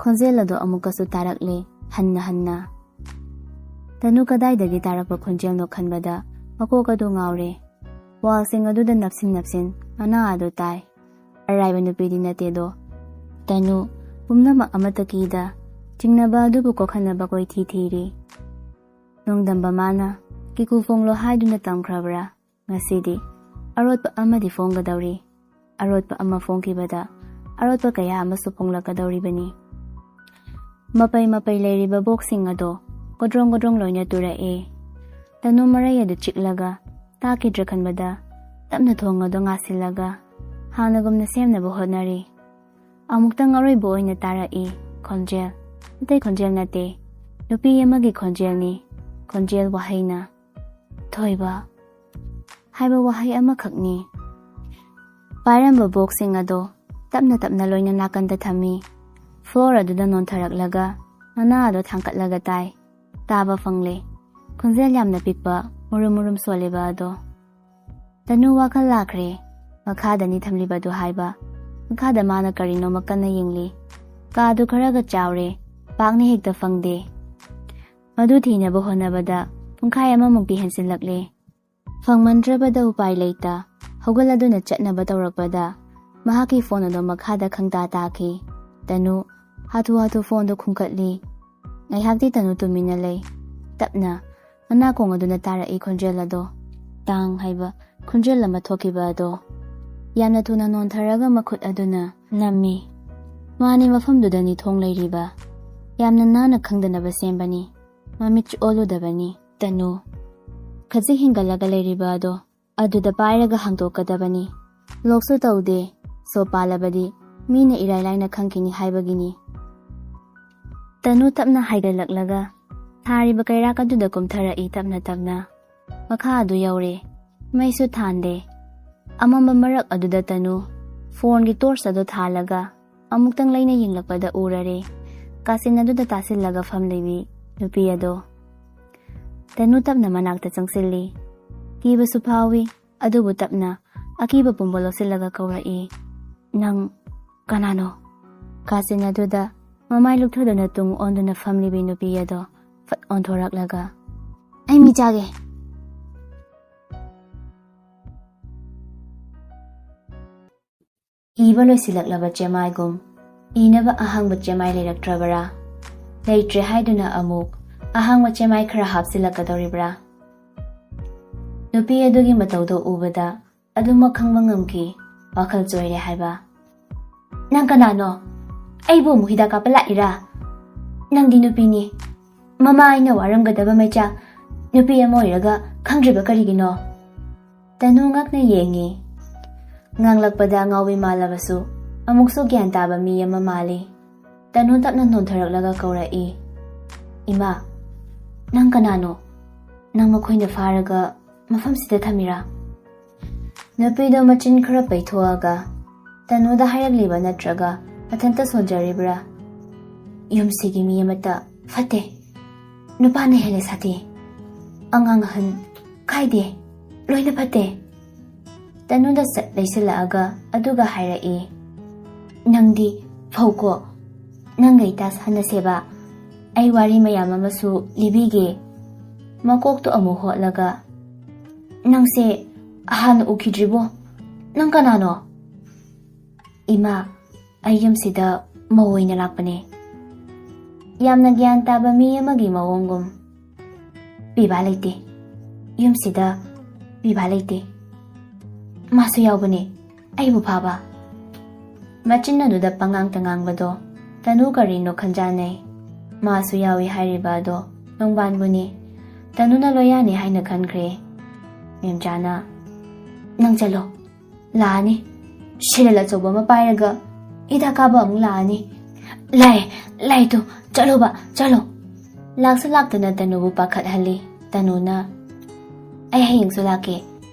ꯈꯣꯟꯖꯦꯜ ꯑꯗꯨ ꯑꯃꯨꯛꯀꯁꯨ ꯇꯥꯔꯛꯂꯦ, ꯍꯟꯅ ꯍꯟꯅ꯫ ꯇꯅꯨ ꯀꯗꯥꯏꯗꯒꯤ ꯇꯥꯔꯛꯄ ꯈꯣꯟꯖꯦꯜꯅꯣ ꯈꯟꯕꯗ ꯃꯀꯣꯛ ꯑꯗꯨ ꯉꯥꯎꯔꯦ꯫ ꯋꯥꯜꯁꯤꯡ ꯑꯗꯨꯗ ꯅꯞꯁꯤꯟ ꯅꯞꯁꯤꯟ ꯃꯅꯥ ꯑꯗꯨ ꯇꯥꯏ꯫ ꯑꯔꯥꯏꯕ ꯅꯨꯄꯤꯗꯤ ꯅꯠꯇꯦꯗꯣ꯫ ꯇꯅꯨ ꯄꯨꯝꯅꯃꯛ ꯑꯃꯠꯇ ꯀꯤꯗ ꯆꯤꯡꯅꯕ ꯑꯗꯨꯕꯨ ꯀꯣꯛꯍꯟꯅꯕ ꯀꯣꯏꯊꯤ ꯊꯤꯔꯤ꯫ ꯅꯣꯡꯗꯝꯕ ꯃꯥꯅ ꯀꯤꯀꯨ ꯐꯣꯡꯂꯣ ꯍꯥꯏꯗꯨꯅ ꯇꯝꯈ꯭ꯔꯕ꯭ꯔꯥ? ꯉꯁꯤꯗꯤ ꯑꯔꯣꯠꯄ ꯑꯃꯗꯤ ꯐꯣꯡꯒꯗꯧꯔꯤ꯫ ꯑꯔꯣꯠꯄ ꯑꯃ ꯐꯣꯡꯈꯤꯕꯗ ꯑꯔꯣꯠꯄ ꯀꯌꯥ ꯑꯃꯁꯨ ꯐꯣꯡꯂꯛꯀꯗꯧꯔꯤꯕꯅꯤ꯫ ꯃꯄꯩ ꯃꯄꯩ ꯂꯩꯔꯤꯕ ꯕꯣꯛꯁꯁꯤꯡ ꯑꯗꯣ ꯒꯣꯗ꯭ꯔꯣꯡ ꯒꯣꯗ꯭ꯔꯣꯡ ꯂꯣꯏꯅ ꯇꯨꯔꯛꯑꯦ꯫ ꯇꯅꯨ ꯃꯔꯩ ꯑꯗꯨ ꯆꯤꯛꯂꯒ ꯇꯥꯈꯤꯗ꯭ꯔꯥ ꯈꯟꯕꯗ ꯇꯞꯅ ꯊꯣꯡ ꯑꯗꯨ ꯉꯥꯁꯤꯜꯂꯒ ꯍꯥꯟꯅꯒꯨꯝꯅ ꯁꯦꯝꯅꯕ ꯍꯣꯠꯅꯔꯤ꯫ ꯑꯃꯨꯛꯇꯪ ꯑꯔꯣꯏꯕ ꯑꯣꯏꯅ ꯇꯥꯔꯛꯏ ꯈꯣꯟꯖꯦꯜ꯫ ꯑꯇꯩ ꯈꯣꯟꯖꯦꯜ ꯅꯠꯇꯦ, ꯅꯨꯄꯤ ꯑꯃꯒꯤ ꯈꯣꯟꯖꯦꯜꯅꯤ꯫ ꯈꯣꯟꯖꯦꯜ ꯋꯥꯍꯩꯅ "ꯊꯣꯏꯕ" ꯍꯥꯏꯕ ꯋꯥꯍꯩ ꯑꯃꯈꯛꯅꯤ꯫ ꯄꯥꯏꯔꯝꯕ ꯕꯣꯛꯁꯁꯤꯡ ꯑꯗꯣ ꯇꯞꯅ ꯇꯞꯅ ꯂꯣꯏꯅ ꯅꯥꯀꯟꯗ ꯊꯝꯃꯤ꯫ ꯐ꯭ꯂꯣꯔ ꯑꯗꯨꯗ ꯅꯣꯟꯊꯔꯛꯂꯒ ꯃꯅꯥ ꯑꯗꯣ ꯊꯥꯡꯀꯠꯂꯒ ꯇꯥꯏ꯫ ꯇꯥꯕ ꯐꯪꯂꯦ꯫ ꯈꯣꯟꯖꯦꯜ ꯌꯥꯝꯅ ꯄꯤꯛꯄ, ꯃꯨꯔꯨꯝ ꯃꯨꯔꯨꯝ ꯁꯣꯜꯂꯤꯕ ꯑꯗꯣ꯫ ꯇꯅꯨ ꯋꯥꯈꯜ ꯂꯥꯛꯈ꯭ꯔꯦ꯫ ꯃꯈꯥꯗꯅꯤ ꯊꯝꯂꯤꯕꯗꯨ ꯍꯥꯏꯕ꯫ ꯃꯈꯥꯗ ꯃꯥꯅ ꯀꯔꯤꯅꯣꯃ ꯀꯟꯅ ꯌꯦꯡꯂꯤ꯫ ꯀꯥꯗꯨ ꯈꯔꯒ ꯆꯥꯎꯔꯦ, ꯄꯥꯛꯅ ꯍꯦꯛꯇ ꯐꯪꯗꯦ꯫ ꯃꯗꯨ ꯊꯤꯅꯕ ꯍꯣꯠꯅꯕꯗ ꯄꯨꯡꯈꯥꯏ ꯑꯃꯃꯨꯛꯇꯤ ꯍꯦꯟꯖꯤꯜꯂꯛꯂꯦ꯫ ꯐꯪꯃꯟꯗ꯭ꯔꯕꯗ ꯎꯄꯥꯏ ꯂꯩꯇ ꯍꯧꯒꯠꯂꯗꯨꯅ ꯆꯠꯅꯕ ꯇꯧꯔꯛꯄꯗ ꯃꯍꯥꯛꯀꯤ ꯐꯣꯟ ꯑꯗꯨ ꯃꯈꯥꯗ ꯈꯪꯇꯥ ꯇꯥꯈꯤ꯫ ꯇꯅꯨ ꯍꯥꯊꯨ ꯍꯥꯊꯨ ꯐꯣꯟꯗꯨ ꯈꯨꯝꯀꯠꯂꯤ꯫ ꯉꯥꯏꯍꯥꯛꯇꯤ ꯇꯅꯨ ꯇꯨꯃꯤꯟꯅ ꯂꯩ꯫ ꯇꯞꯅ ꯃꯅꯥꯀꯣꯡ ꯑꯗꯨꯅ ꯇꯥꯔꯛꯏ ꯈꯣꯟꯖꯦꯜ ꯑꯗꯣ꯫ ꯇꯥꯡ ꯍꯥꯏꯕ ꯈꯣꯟꯖꯦꯜ ꯑꯃ ꯊꯣꯛꯈꯤꯕ ꯑꯗꯣ ꯌꯥꯝꯅ ꯊꯨꯅ ꯅꯣꯟꯊꯔꯒ ꯃꯈꯨꯠ ꯑꯗꯨꯅ ꯅꯝꯃꯤ꯫ ꯃꯥꯅꯤ, ꯃꯐꯝꯗꯨꯗꯅꯤ ꯊꯣꯡ ꯂꯩꯔꯤꯕ꯫ ꯌꯥꯝꯅ ꯅꯥꯟꯅ ꯈꯪꯗꯅꯕ ꯁꯦꯝꯕꯅꯤ꯫ ꯃꯃꯤꯠꯁꯨ ꯑꯣꯜꯂꯨꯗꯕꯅꯤ꯫ ꯇꯅꯨ ꯈꯖꯤꯛ ꯍꯦꯟꯒꯠꯂꯒ ꯂꯩꯔꯤꯕ ꯑꯗꯣ ꯑꯗꯨꯗ ꯄꯥꯏꯔꯒ ꯍꯥꯡꯗꯣꯛꯀꯗꯕꯅꯤ꯫ ꯂꯣꯛꯁꯨ ꯇꯧꯗꯦ꯫ ꯁꯣ ꯄꯥꯜꯂꯕꯗꯤ ꯃꯤꯅ ꯏꯔꯥꯏ ꯂꯥꯏꯅ ꯈꯪꯈꯤꯅꯤ ꯍꯥꯏꯕꯒꯤꯅꯤ꯫ ꯇꯅꯨ ꯇꯞꯅ ꯍꯥꯏꯒꯠꯂꯛꯂꯒ ꯊꯥꯔꯤꯕ ꯀꯩꯔꯥꯛ ꯑꯗꯨꯗ ꯀꯨꯝꯊꯔꯛꯏ ꯇꯞꯅ ꯇꯞꯅ꯫ ꯃꯈꯥ ꯑꯗꯨ ꯌꯧꯔꯦ꯫ ꯃꯩꯁꯨ ꯊꯥꯟꯗꯦ꯫ ꯑꯃꯝꯕ ꯃꯔꯛ ꯑꯗꯨꯗ ꯇꯅꯨ ꯐꯣꯟꯒꯤ ꯇꯣꯔꯆ ꯑꯗꯨ ꯊꯥꯜꯂꯒ ꯑꯃꯨꯛꯇꯪ ꯂꯩꯅ ꯌꯦꯡꯂꯛꯄꯗ ꯎꯔꯔꯦ ꯀꯥꯆꯤꯟ ꯑꯗꯨꯗ ꯇꯥꯁꯤꯜꯂꯒ ꯐꯝꯂꯤꯕꯤ ꯅꯨꯄꯤ ꯑꯗꯣ꯫ ꯇꯅꯨ ꯇꯞꯅ ꯃꯅꯥꯛꯇ ꯆꯪꯁꯤꯜꯂꯤ꯫ ꯀꯤꯕꯁꯨ ꯐꯥꯎꯏ, ꯑꯗꯨꯕꯨ ꯇꯞꯅ ꯑꯀꯤꯕ ꯄꯨꯝꯕ ꯂꯧꯁꯤꯜꯂꯒ ꯀꯧꯔꯛꯏ, "ꯅꯪ ꯀꯅꯥꯅꯣ?" ꯀꯥꯆꯤꯟ ꯑꯗꯨꯗ ꯃꯃꯥꯏ ꯂꯨꯞꯊꯗꯨꯅ ꯇꯨꯡ ꯑꯣꯟꯗꯨꯅ ꯐꯝꯂꯤꯕꯤ ꯅꯨꯄꯤ ꯑꯗꯣ ꯐꯠ ꯑꯣꯟꯊꯣꯔꯛꯂꯒ, "ꯑꯩ ꯃꯤ ꯆꯥꯒꯦ!" ꯏꯕ ꯂꯣꯏꯁꯤꯜꯂꯛꯂꯕ ꯆꯦꯃꯥꯏꯒꯨꯝ ꯏꯅꯕ ꯑꯍꯥꯡꯕ ꯆꯦꯃꯥꯏ ꯂꯩꯔꯛꯇ꯭ꯔꯕꯔꯥ? ꯂꯩꯇ꯭ꯔꯦ ꯍꯥꯏꯗꯨꯅ ꯑꯃꯨꯛ ꯑꯍꯥꯡꯕ ꯆꯦꯃꯥꯏ ꯈꯔ ꯍꯥꯞꯆꯤꯜꯂꯛꯀꯗꯧꯔꯤꯕ꯭ꯔꯥ? ꯅꯨꯄꯤ ꯑꯗꯨꯒꯤ ꯃꯇꯧꯗꯣ ꯎꯕꯗ ꯑꯗꯨꯃꯛ ꯈꯪꯕ ꯉꯝꯈꯤ, ꯋꯥꯈꯜ ꯆꯣꯏꯔꯦ ꯍꯥꯏꯕ꯫ "ꯅꯪ ꯀꯅꯥꯅꯣ? ꯑꯩꯕꯨ ꯑꯃꯨꯛ ꯍꯤꯗꯥꯛ ꯀꯥꯞꯄ ꯂꯥꯛꯏꯔꯥ? ꯅꯪꯗꯤ ꯅꯨꯄꯤꯅꯤ꯫ ꯃꯃꯥ ꯑꯩꯅ ꯋꯥꯔꯝꯒꯗꯕ ꯃꯩꯆꯥꯛ ꯅꯨꯄꯤ ꯑꯃ ꯑꯣꯏꯔꯒ ꯈꯪꯗ꯭ꯔꯤꯕ ꯀꯔꯤꯒꯤꯅꯣ?" ꯇꯅꯨ ꯉꯛꯅ ꯌꯦꯡꯉꯤ꯫ ꯉꯥꯡꯂꯛꯄꯗ ꯑꯉꯥꯎꯕꯤ ꯃꯥꯜꯂꯕꯁꯨ ꯑꯃꯨꯛꯁꯨ ꯒ꯭ꯌꯥꯟ ꯇꯥꯕ ꯃꯤ ꯑꯃ ꯃꯥꯜꯂꯤ꯫ ꯇꯅꯨ ꯇꯞꯅ ꯅꯣꯟꯊꯔꯛꯂꯒ ꯀꯧꯔꯛꯏ, "ꯏꯃꯥ, ꯅꯪ ꯀꯅꯥꯅꯣ? ꯅꯪ ꯃꯈꯣꯏꯅ ꯐꯥꯔꯒ ꯃꯐꯝꯁꯤꯗ ꯊꯝꯃꯤꯔꯥ?" ꯅꯨꯄꯤꯗꯣ ꯃꯆꯤꯟ ꯈꯔ ꯄꯩꯊꯣꯛꯑꯒ, "ꯇꯅꯨꯗ ꯍꯥꯏꯔꯛꯂꯤꯕ ꯅꯠꯇ꯭ꯔꯒ ꯃꯊꯟꯇ ꯁꯣꯟꯖꯔꯤꯕ꯭ꯔꯥ? ꯌꯨꯝꯁꯤꯒꯤ ꯃꯤ ꯑꯃꯠꯇ ꯐꯠꯇꯦ꯫ ꯅꯨꯄꯥꯅ ꯍꯦꯜꯂꯦ ꯁꯥꯊꯤ꯫ ꯑꯉꯥꯡ ꯑꯍꯟ ꯈꯥꯏꯗꯦ, ꯂꯣꯏꯅ ꯐꯠꯇꯦ꯫" ꯇꯅꯨꯗ ꯁꯠ ꯂꯩꯁꯤꯜꯂꯛꯑꯒ ꯑꯗꯨꯒ ꯍꯥꯏꯔꯛꯏ, "ꯅꯪꯗꯤ ꯐꯧꯀꯣ, ꯅꯪꯒ ꯏꯇꯥ ꯁꯥꯟꯅꯁꯦꯕ꯫ ꯑꯩ ꯋꯥꯔꯤ ꯃꯌꯥꯝ ꯑꯃꯁꯨ ꯂꯤꯕꯤꯒꯦ꯫ ꯃꯀꯣꯛꯇꯣ ꯑꯃꯨꯛ ꯍꯣꯠꯂꯒ, "ꯅꯪꯁꯦ ꯍꯥꯟꯅ ꯎꯈꯤꯗ꯭ꯔꯤꯕꯣ? ꯅꯪ ꯀꯅꯥꯅꯣ?" "ꯏꯃꯥ, ꯑꯩ ꯌꯨꯝꯁꯤꯗ ꯃꯧ ꯑꯣꯏꯅ ꯂꯥꯛꯄꯅꯦ꯫" ꯌꯥꯝꯅ ꯒ꯭ꯌꯥꯟ ꯇꯥꯕ ꯃꯤ ꯑꯃꯒꯤ ꯃꯑꯣꯡꯒꯨꯝ꯫ "ꯄꯤꯕꯥ ꯂꯩꯇꯦ꯫ ꯌꯨꯝꯁꯤꯗ ꯄꯤꯕꯥ ꯂꯩꯇꯦ꯫ ꯃꯥꯁꯨ ꯌꯥꯎꯕꯅꯦ, ꯑꯩꯕꯨ ꯐꯥꯕ꯫" ꯃꯆꯤꯟ ꯑꯗꯨꯗ ꯄꯉꯥꯡꯇ ꯉꯥꯡꯕꯗꯣ ꯇꯅꯨ ꯀꯔꯤꯅꯣ ꯈꯟꯖꯥꯟꯅꯩ꯫ ꯃꯥꯁꯨ ꯌꯥꯎꯏ ꯍꯥꯏꯔꯤꯕ ꯑꯗꯣ ꯅꯣꯡꯕꯥꯟꯕꯨꯅꯤ꯫ ꯇꯅꯨꯅ ꯂꯣꯌꯥꯅꯤ ꯍꯥꯏꯅ ꯈꯟꯈ꯭ꯔꯦ꯫ ꯃꯦꯝꯆꯥꯅ, "ꯅꯪ ꯆꯠꯂꯣ, ꯂꯥꯛꯑꯅꯤ꯫ ꯁꯤꯔꯦꯜ ꯑꯆꯧꯕ ꯑꯃ ꯄꯥꯏꯔꯒ ꯍꯤꯗꯥꯛ ꯀꯥꯕ ꯑꯃꯨꯛ ꯂꯥꯛꯑꯅꯤ꯫ ꯂꯥꯛꯑꯦ, ꯂꯥꯛꯑꯦ ꯇꯨ, ꯆꯠꯂꯣꯕ, ꯆꯠꯂꯣ꯫" ꯂꯥꯛꯁꯨ ꯂꯥꯛꯇꯅ ꯇꯅꯨꯕꯨ ꯄꯥꯈꯠꯍꯜꯂꯤ꯫ ꯇꯅꯨꯅ, "ꯑꯩ ꯍꯌꯦꯡꯁꯨ ꯂꯥꯛꯀꯦ,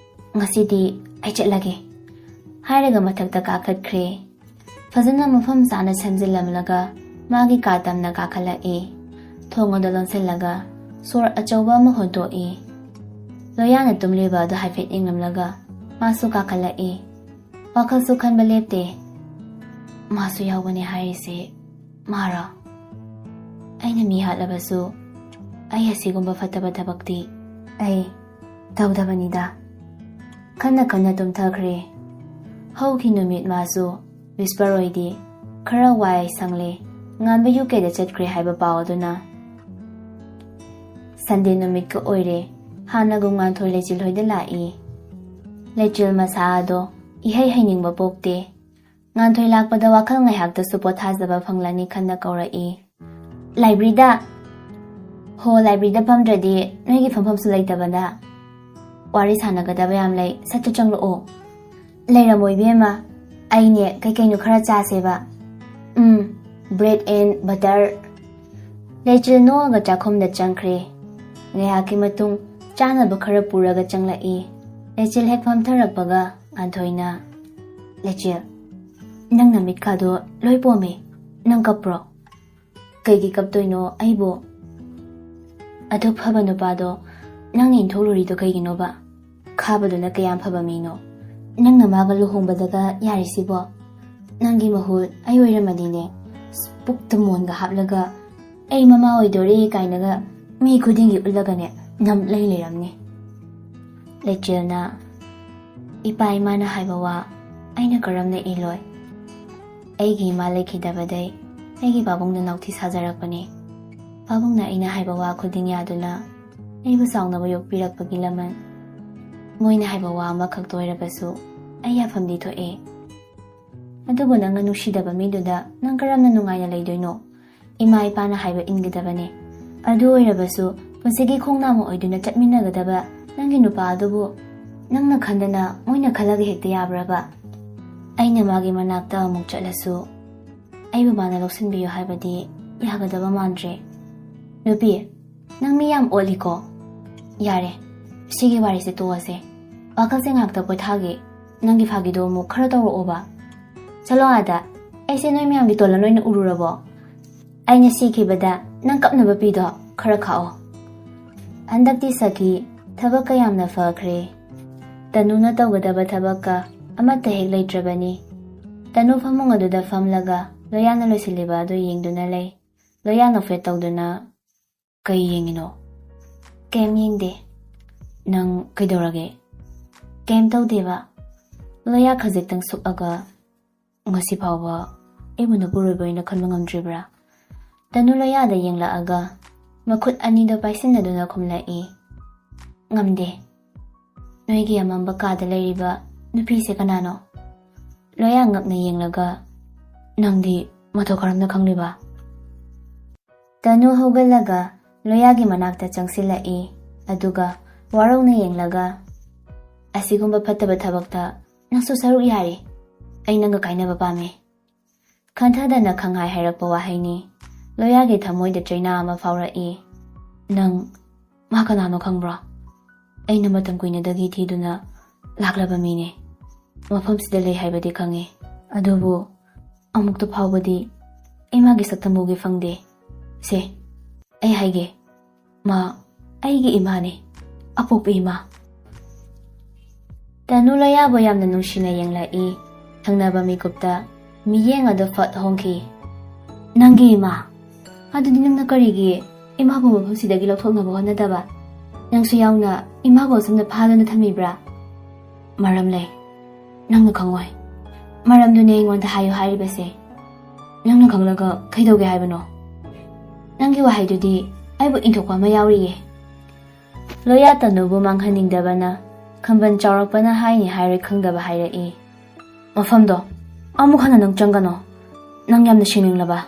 ꯉꯁꯤꯗꯤ ꯑꯩ ꯆꯠꯂꯒꯦ" ꯍꯥꯏꯔꯒ ꯃꯊꯛꯇ ꯀꯥꯈꯠꯈ꯭ꯔꯦ꯫ ꯐꯖꯅ ꯃꯐꯝ ꯆꯥꯅ ꯁꯦꯝꯖꯤꯜꯂꯝꯂꯒ ꯃꯥꯒꯤ ꯀꯥ ꯇꯝꯅ ꯀꯥꯈꯠꯂꯛꯏ꯫ ꯊꯣꯡ ꯑꯗꯨ ꯂꯣꯟꯁꯤꯜꯂꯒ ꯁꯣꯔ ꯑꯆꯧꯕ ꯑꯃ ꯍꯣꯟꯗꯣꯛꯏ꯫ ꯂꯣꯌꯥꯅ ꯇꯨꯝꯂꯤꯕ ꯑꯗꯨ ꯍꯥꯏꯐꯦꯠ ꯌꯦꯡꯂꯝꯂꯒ ꯃꯥꯁꯨ ꯀꯥꯈꯠꯂꯛꯏ꯫ ꯋꯥꯈꯜꯁꯨ ꯈꯟꯕ ꯂꯦꯞꯇꯦ꯫ "ꯃꯥꯁꯨ ꯌꯥꯎꯕꯅꯦ ꯍꯥꯏꯔꯤꯁꯦ ꯃꯥꯔꯣ? ꯑꯩꯅ ꯃꯤ ꯍꯥꯠꯂꯕꯁꯨ ꯑꯩ ꯑꯁꯤꯒꯨꯝꯕ ꯐꯠꯇꯕ ꯊꯕꯛꯇꯤ ꯑꯩ ꯇꯧꯗꯕꯅꯤꯗ꯫" ꯈꯟꯅ ꯈꯟꯅ ꯇꯨꯝꯊꯈ꯭ꯔꯦ꯫ ꯍꯧꯈꯤ ꯅꯨꯃꯤꯠ ꯃꯥꯁꯨ ꯋꯤꯁꯄꯔ ꯑꯣꯏꯗꯤ ꯈꯔ ꯋꯥꯏ ꯁꯪꯂꯦ꯫ ꯉꯥꯟꯕ ꯌꯨ ꯀꯦꯗ ꯆꯠꯈ꯭ꯔꯦ ꯍꯥꯏꯕ ꯄꯥꯎ ꯑꯗꯨꯅ꯫ ꯁꯟꯗꯦ ꯅꯨꯃꯤꯠꯀ ꯑꯣꯏꯔꯦ꯫ ꯍꯥꯟꯅꯒꯨꯝ ꯉꯥꯟꯊꯣꯏ ꯂꯩꯆꯤꯜ ꯍꯣꯏꯗ ꯂꯥꯛꯏ꯫ ꯂꯩꯆꯤꯜ ꯃꯁꯥ ꯑꯗꯣ ꯏꯍꯩ ꯍꯩꯅꯤꯡꯕ ꯄꯣꯛꯇꯦ꯫ ꯉꯥꯟꯊꯣꯏ ꯂꯥꯛꯄꯗ ꯋꯥꯈꯜ ꯉꯥꯏꯍꯥꯛꯇꯁꯨ ꯄꯣꯊꯥꯖꯕ ꯐꯪꯂꯅꯤ ꯈꯟꯅ ꯀꯧꯔꯛꯏ꯫ "ꯂꯥꯏꯕ꯭ꯔꯦꯔꯤꯗ!" "ꯍꯣ, ꯂꯥꯏꯕ꯭ꯔꯦꯔꯤꯗ ꯐꯝꯗ꯭ꯔꯗꯤ ꯅꯣꯏꯒꯤ ꯐꯝꯐꯝꯁꯨ ꯂꯩꯇꯕꯗ꯫ ꯋꯥꯔꯤ ꯁꯥꯟꯅꯒꯗꯕ ꯌꯥꯝ ꯂꯩ, ꯁꯠ ꯁꯠ ꯆꯪꯂꯛꯑꯣ꯫" "ꯂꯩꯔꯝꯃꯣ ꯏꯕꯦꯝꯃ, ꯑꯩꯅꯦ ꯀꯩ ꯀꯩꯅꯣ ꯈꯔ ꯆꯥꯁꯦꯕ꯫" "ꯎꯝ, bread and butter꯫" ꯂꯩꯆꯤꯜ ꯅꯣꯛꯑꯒ ꯆꯥꯛꯈꯨꯝꯗ ꯆꯪꯈ꯭ꯔꯦ꯫ ꯉꯥꯏꯍꯥꯛꯀꯤ ꯃꯇꯨꯡ ꯆꯥꯅꯕ ꯈꯔ ꯄꯨꯔꯒ ꯆꯪꯂꯛꯏ꯫ ꯂꯩꯆꯤꯜ ꯍꯦꯛ ꯐꯝꯊꯔꯛꯄꯒ ꯉꯥꯟꯊꯣꯏꯅ, "ꯂꯩꯆꯤꯜ, ꯅꯪ ꯅꯃꯤꯠꯀꯥꯗꯣ ꯂꯣꯏ ꯄꯣꯝꯃꯦ꯫ ꯅꯪ ꯀꯞꯄ꯭ꯔꯣ?" "ꯀꯩꯒꯤ ꯀꯞꯇꯣꯏꯅꯣ ꯑꯩꯕꯨ? ꯑꯗꯨꯛ ꯐꯕ ꯅꯨꯄꯥꯗꯣ ꯅꯪꯅ ꯏꯟꯊꯣꯛꯂꯨꯔꯤꯗꯣ ꯀꯩꯒꯤꯅꯣꯕ? ꯈꯥꯕꯗꯨꯅ ꯀꯌꯥꯝ ꯐꯕ ꯃꯤꯅꯣ? ꯅꯪꯅ ꯃꯥꯒ ꯂꯨꯍꯣꯡꯕꯗꯒ ꯌꯥꯔꯤꯁꯤꯕꯣ? ꯅꯪꯒꯤ ꯃꯍꯨꯠ ꯑꯩ ꯑꯣꯏꯔꯝꯃꯗꯤꯅꯦ, ꯄꯨꯛꯇ ꯃꯣꯟꯒ ꯍꯥꯞꯂꯒ ꯑꯩ ꯃꯃꯥ ꯑꯣꯏꯗꯣꯔꯦ ꯀꯥꯏꯅꯒ ꯃꯤ ꯈꯨꯗꯤꯡꯒꯤ ꯎꯠꯂꯒꯅꯦ ꯅꯝ ꯂꯩ ꯂꯩꯔꯝꯅꯤ꯫ ꯂꯩꯆꯦꯜꯅ, "ꯏꯄꯥ ꯏꯃꯥꯅ ꯍꯥꯏꯕ ꯋꯥ ꯑꯩꯅ ꯀꯔꯝꯅ ꯏꯜꯂꯣꯏ? ꯑꯩꯒꯤ ꯏꯃꯥ ꯂꯩꯈꯤꯗꯕꯗꯩ ꯑꯩꯒꯤ ꯄꯥꯕꯨꯡꯅ ꯅꯥꯎꯊꯤ ꯁꯥꯖꯔꯛꯄꯅꯤ꯫ ꯄꯥꯕꯨꯡꯅ ꯑꯩꯅ ꯍꯥꯏꯕ ꯋꯥ ꯈꯨꯗꯤꯡ ꯌꯥꯗꯨꯅ ꯑꯩꯕꯨ ꯆꯥꯎꯅꯕ ꯌꯣꯛꯄꯤꯔꯛꯄꯒꯤ ꯂꯃꯟ꯫ ꯃꯣꯏꯅ ꯍꯥꯏꯕ ꯋꯥ ꯑꯃꯈꯛꯇ ꯑꯣꯏꯔꯕꯁꯨ ꯑꯩ ꯌꯥꯐꯝꯗꯤ ꯊꯣꯛꯑꯦ꯫ ꯑꯗꯨꯕꯨ ꯅꯪꯅ ꯅꯨꯡꯁꯤꯗꯕ ꯃꯤꯗꯨꯗ ꯅꯪ ꯀꯔꯝꯅ ꯅꯨꯡꯉꯥꯏꯅ ꯂꯩꯗꯣꯏꯅꯣ? ꯏꯃꯥ ꯏꯄꯥꯅ ꯍꯥꯏꯕ ꯏꯟꯒꯗꯕꯅꯦ꯫ ꯑꯗꯨ ꯑꯣꯏꯔꯕꯁꯨ ꯄꯨꯟꯁꯤꯒꯤ ꯈꯣꯡꯅꯥꯡ ꯑꯣꯏꯗꯨꯅ ꯆꯠꯃꯤꯟꯅꯒꯗꯕ ꯅꯪꯒꯤ ꯅꯨꯄꯥ ꯑꯗꯨꯕꯨ ꯅꯪꯅ ꯈꯟꯗꯅ ꯃꯣꯏꯅ ꯈꯜꯂꯒ ꯍꯦꯛꯇ ꯌꯥꯕ꯭ꯔꯕ? ꯑꯩꯅ ꯃꯥꯒꯤ ꯃꯅꯥꯛꯇ ꯑꯃꯨꯛ ꯆꯠꯂꯁꯨ ꯑꯩꯕꯨ ꯃꯥꯅ ꯂꯧꯁꯤꯟꯕꯤꯌꯨ ꯍꯥꯏꯕꯗꯤ ꯌꯥꯒꯗꯕ ꯃꯥꯟꯗ꯭ꯔꯦ꯫ ꯅꯨꯄꯤ, ꯅꯪ ꯃꯤ ꯌꯥꯝ ꯑꯣꯠꯂꯤꯀꯣ꯫ ꯌꯥꯔꯦ, ꯁꯤꯒꯤ ꯋꯥꯔꯤꯁꯦ ꯇꯣꯛꯑꯁꯦ꯫ ꯋꯥꯈꯜꯁꯦ ꯉꯥꯏꯍꯥꯛꯇ ꯄꯣꯊꯥꯒꯦ꯫ ꯅꯪꯒꯤ ꯐꯥꯒꯤꯗꯣ ꯑꯃꯨꯛ ꯈꯔ ꯇꯧꯔꯛꯑꯣꯕ꯫ ꯆꯠꯂꯣ ꯑꯥꯗ꯫ ꯑꯩꯁꯦ ꯅꯣꯏ ꯃꯌꯥꯝꯒꯤ ꯇꯣꯂꯟ ꯑꯣꯏꯅ ꯎꯔꯨꯔꯕꯣ? ꯑꯩꯅ ꯁꯤꯈꯤꯕꯗ ꯅꯪ ꯀꯞꯅꯕ ꯄꯤꯗꯣ ꯈꯔ ꯈꯥꯛꯑꯣ꯫ ꯍꯟꯗꯛꯇꯤ ꯁꯈꯤ, ꯊꯕꯛꯀ ꯌꯥꯝꯅ ꯐꯈ꯭ꯔꯦ꯫ ꯇꯅꯨꯅ ꯇꯧꯒꯗꯕ ꯊꯕꯛꯀ ꯑꯃꯠꯇ ꯍꯦꯛ ꯂꯩꯇ꯭ꯔꯕꯅꯤ꯫ ꯇꯅꯨ ꯐꯃꯨꯡ ꯑꯗꯨꯗ ꯐꯝꯂꯒ ꯂꯣꯌꯥꯅ ꯂꯣꯏꯁꯤꯜꯂꯤꯕ ꯑꯗꯨ ꯌꯦꯡꯗꯨꯅ ꯂꯩ꯫ ꯂꯣꯌꯥ ꯅꯣꯛꯐꯦꯠ ꯇꯧꯗꯨꯅ, "ꯀꯩ ꯌꯦꯡꯉꯤꯅꯣ?" "ꯀꯩꯝ ꯌꯦꯡꯗꯦ꯫ ꯅꯪ ꯀꯩꯗꯧꯔꯒꯦ?" "ꯀꯩꯝ ꯇꯧꯗꯦꯕ꯫" ꯂꯣꯌꯥ ꯈꯖꯤꯛꯇꯪ ꯁꯨꯛꯑꯒ, "ꯉꯁꯤ ꯐꯥꯎꯕ ꯑꯩꯕꯨ ꯅꯄꯨꯔꯣꯏꯕ ꯑꯣꯏꯅ ꯈꯟꯕ ꯉꯝꯗ꯭ꯔꯤꯕ꯭ꯔꯥ?" ꯇꯅꯨ ꯂꯣꯌꯥꯗ ꯌꯦꯡꯂꯛꯑꯒ ꯃꯈꯨꯠ ꯑꯅꯤꯗꯣ ꯄꯥꯏꯁꯤꯟꯅꯗꯨꯅ ꯈꯨꯝꯂꯛꯏ, "ꯉꯝꯗꯦ꯫" "ꯅꯣꯏꯒꯤ ꯑꯃꯝꯕ ꯀꯥꯗ ꯂꯩꯔꯤꯕ ꯅꯨꯄꯤꯁꯦ ꯀꯅꯥꯅꯣ?" ꯂꯣꯌꯥ ꯉꯛꯅ ꯌꯦꯡꯂꯒ, "ꯅꯪꯗꯤ ꯃꯇꯧ ꯀꯔꯝꯅ ꯈꯪꯂꯤꯕ?" ꯇꯅꯨ ꯍꯧꯒꯠꯂꯒ ꯂꯣꯌꯥꯒꯤ ꯃꯅꯥꯛꯇ ꯆꯪꯁꯤꯜꯂꯛꯏ꯫ ꯑꯗꯨꯒ ꯋꯥꯔꯧꯅ ꯌꯦꯡꯂꯒ, "ꯑꯁꯤꯒꯨꯝꯕ ꯐꯠꯇꯕ ꯊꯕꯛꯇ ꯅꯪꯁꯨ ꯁꯔꯨꯛ ꯌꯥꯔꯤ꯫ ꯑꯩ ꯅꯪꯒ ꯀꯥꯏꯅꯕ ꯄꯥꯝꯃꯤ꯫" ꯈꯟꯊꯗꯅ ꯈꯪꯍꯥꯏ ꯍꯥꯏꯔꯛꯄ ꯋꯥꯍꯩꯅꯤ꯫ ꯂꯣꯌꯥꯒꯤ ꯊꯃꯣꯏꯗ ꯆꯩꯅꯥ ꯑꯃ ꯐꯥꯎꯔꯛꯏ꯫ "ꯅꯪ ꯃꯥ ꯀꯅꯥꯅꯣ ꯈꯪꯕ꯭ꯔꯣ? ꯑꯩꯅ ꯃꯇꯝ ꯀꯨꯏꯅꯗꯒꯤ ꯊꯤꯗꯨꯅ ꯂꯥꯛꯂꯕ ꯃꯤꯅꯦ꯫ ꯃꯐꯝꯁꯤꯗ ꯂꯩ ꯍꯥꯏꯕꯗꯤ ꯈꯪꯉꯤ, ꯑꯗꯨꯕꯨ ꯑꯃꯨꯛꯇ ꯐꯥꯎꯕꯗꯤ ꯑꯩ ꯃꯥꯒꯤ ꯁꯛꯇꯝ ꯎꯒꯦ ꯐꯪꯗꯦ꯫ ꯁꯦ, ꯑꯩ ꯍꯥꯏꯒꯦ, ꯃꯥ ꯑꯩꯒꯤ ꯏꯃꯥꯅꯦ, ꯑꯄꯣꯛꯄ ꯏꯃꯥ꯫" ꯇꯅꯨ ꯂꯣꯌꯥꯕꯨ ꯌꯥꯝꯅ ꯅꯨꯡꯁꯤꯅ ꯌꯦꯡꯂꯛꯏ꯫ ꯊꯪꯅꯕ ꯃꯤꯀꯨꯞꯇ ꯃꯤꯠꯌꯦꯡ ꯑꯗꯨ ꯐꯠ ꯍꯣꯡꯈꯤ꯫ "ꯅꯪꯒꯤ ꯏꯃꯥ? ꯑꯗꯨꯗꯤ ꯅꯪꯅ ꯀꯔꯤꯒꯤ ꯏꯃꯥꯕꯨ ꯃꯐꯝꯁꯤꯗꯒꯤ ꯂꯧꯊꯣꯛꯅꯕ ꯍꯣꯠꯅꯗꯕ? ꯅꯪꯁꯨ ꯌꯥꯎꯅ ꯏꯃꯥꯕꯨ ꯑꯁꯨꯝꯅ ꯐꯥꯗꯨꯅ ꯊꯝꯃꯤꯕ꯭ꯔꯥ?" "ꯃꯔꯝ ꯂꯩ꯫ ꯅꯪꯅ ꯈꯪꯉꯣꯏ꯫ ꯃꯔꯝꯗꯨꯅꯦ ꯑꯩꯉꯣꯟꯗ ꯍꯥꯏꯌꯨ ꯍꯥꯏꯔꯤꯕꯁꯦ꯫ ꯅꯪꯅ ꯈꯪꯂꯒ ꯀꯩꯗꯧꯒꯦ ꯍꯥꯏꯕꯅꯣ? ꯅꯪꯒꯤ ꯋꯥꯍꯩꯗꯨꯗꯤ ꯑꯩꯕꯨ ꯏꯟꯊꯣꯛꯄ ꯑꯃ ꯌꯥꯎꯔꯤꯌꯦ꯫ ꯂꯣꯌꯥ ꯇꯅꯨꯕꯨ ꯃꯥꯡꯍꯟꯅꯤꯡꯗꯕꯅ ꯈꯝꯕꯟ ꯆꯥꯎꯔꯛꯄꯅ ꯍꯥꯏꯅꯤ ꯍꯥꯏꯔꯣꯏ ꯈꯪꯗꯕ ꯍꯥꯏꯔꯛꯏ꯫ ꯃꯐꯝꯗꯣ ꯑꯃꯨꯛ ꯍꯟꯅ ꯅꯪ ꯆꯪꯒꯅꯣ꯫ ꯅꯪ ꯌꯥꯝꯅ ꯁꯤꯡꯅꯤꯡꯂꯕ?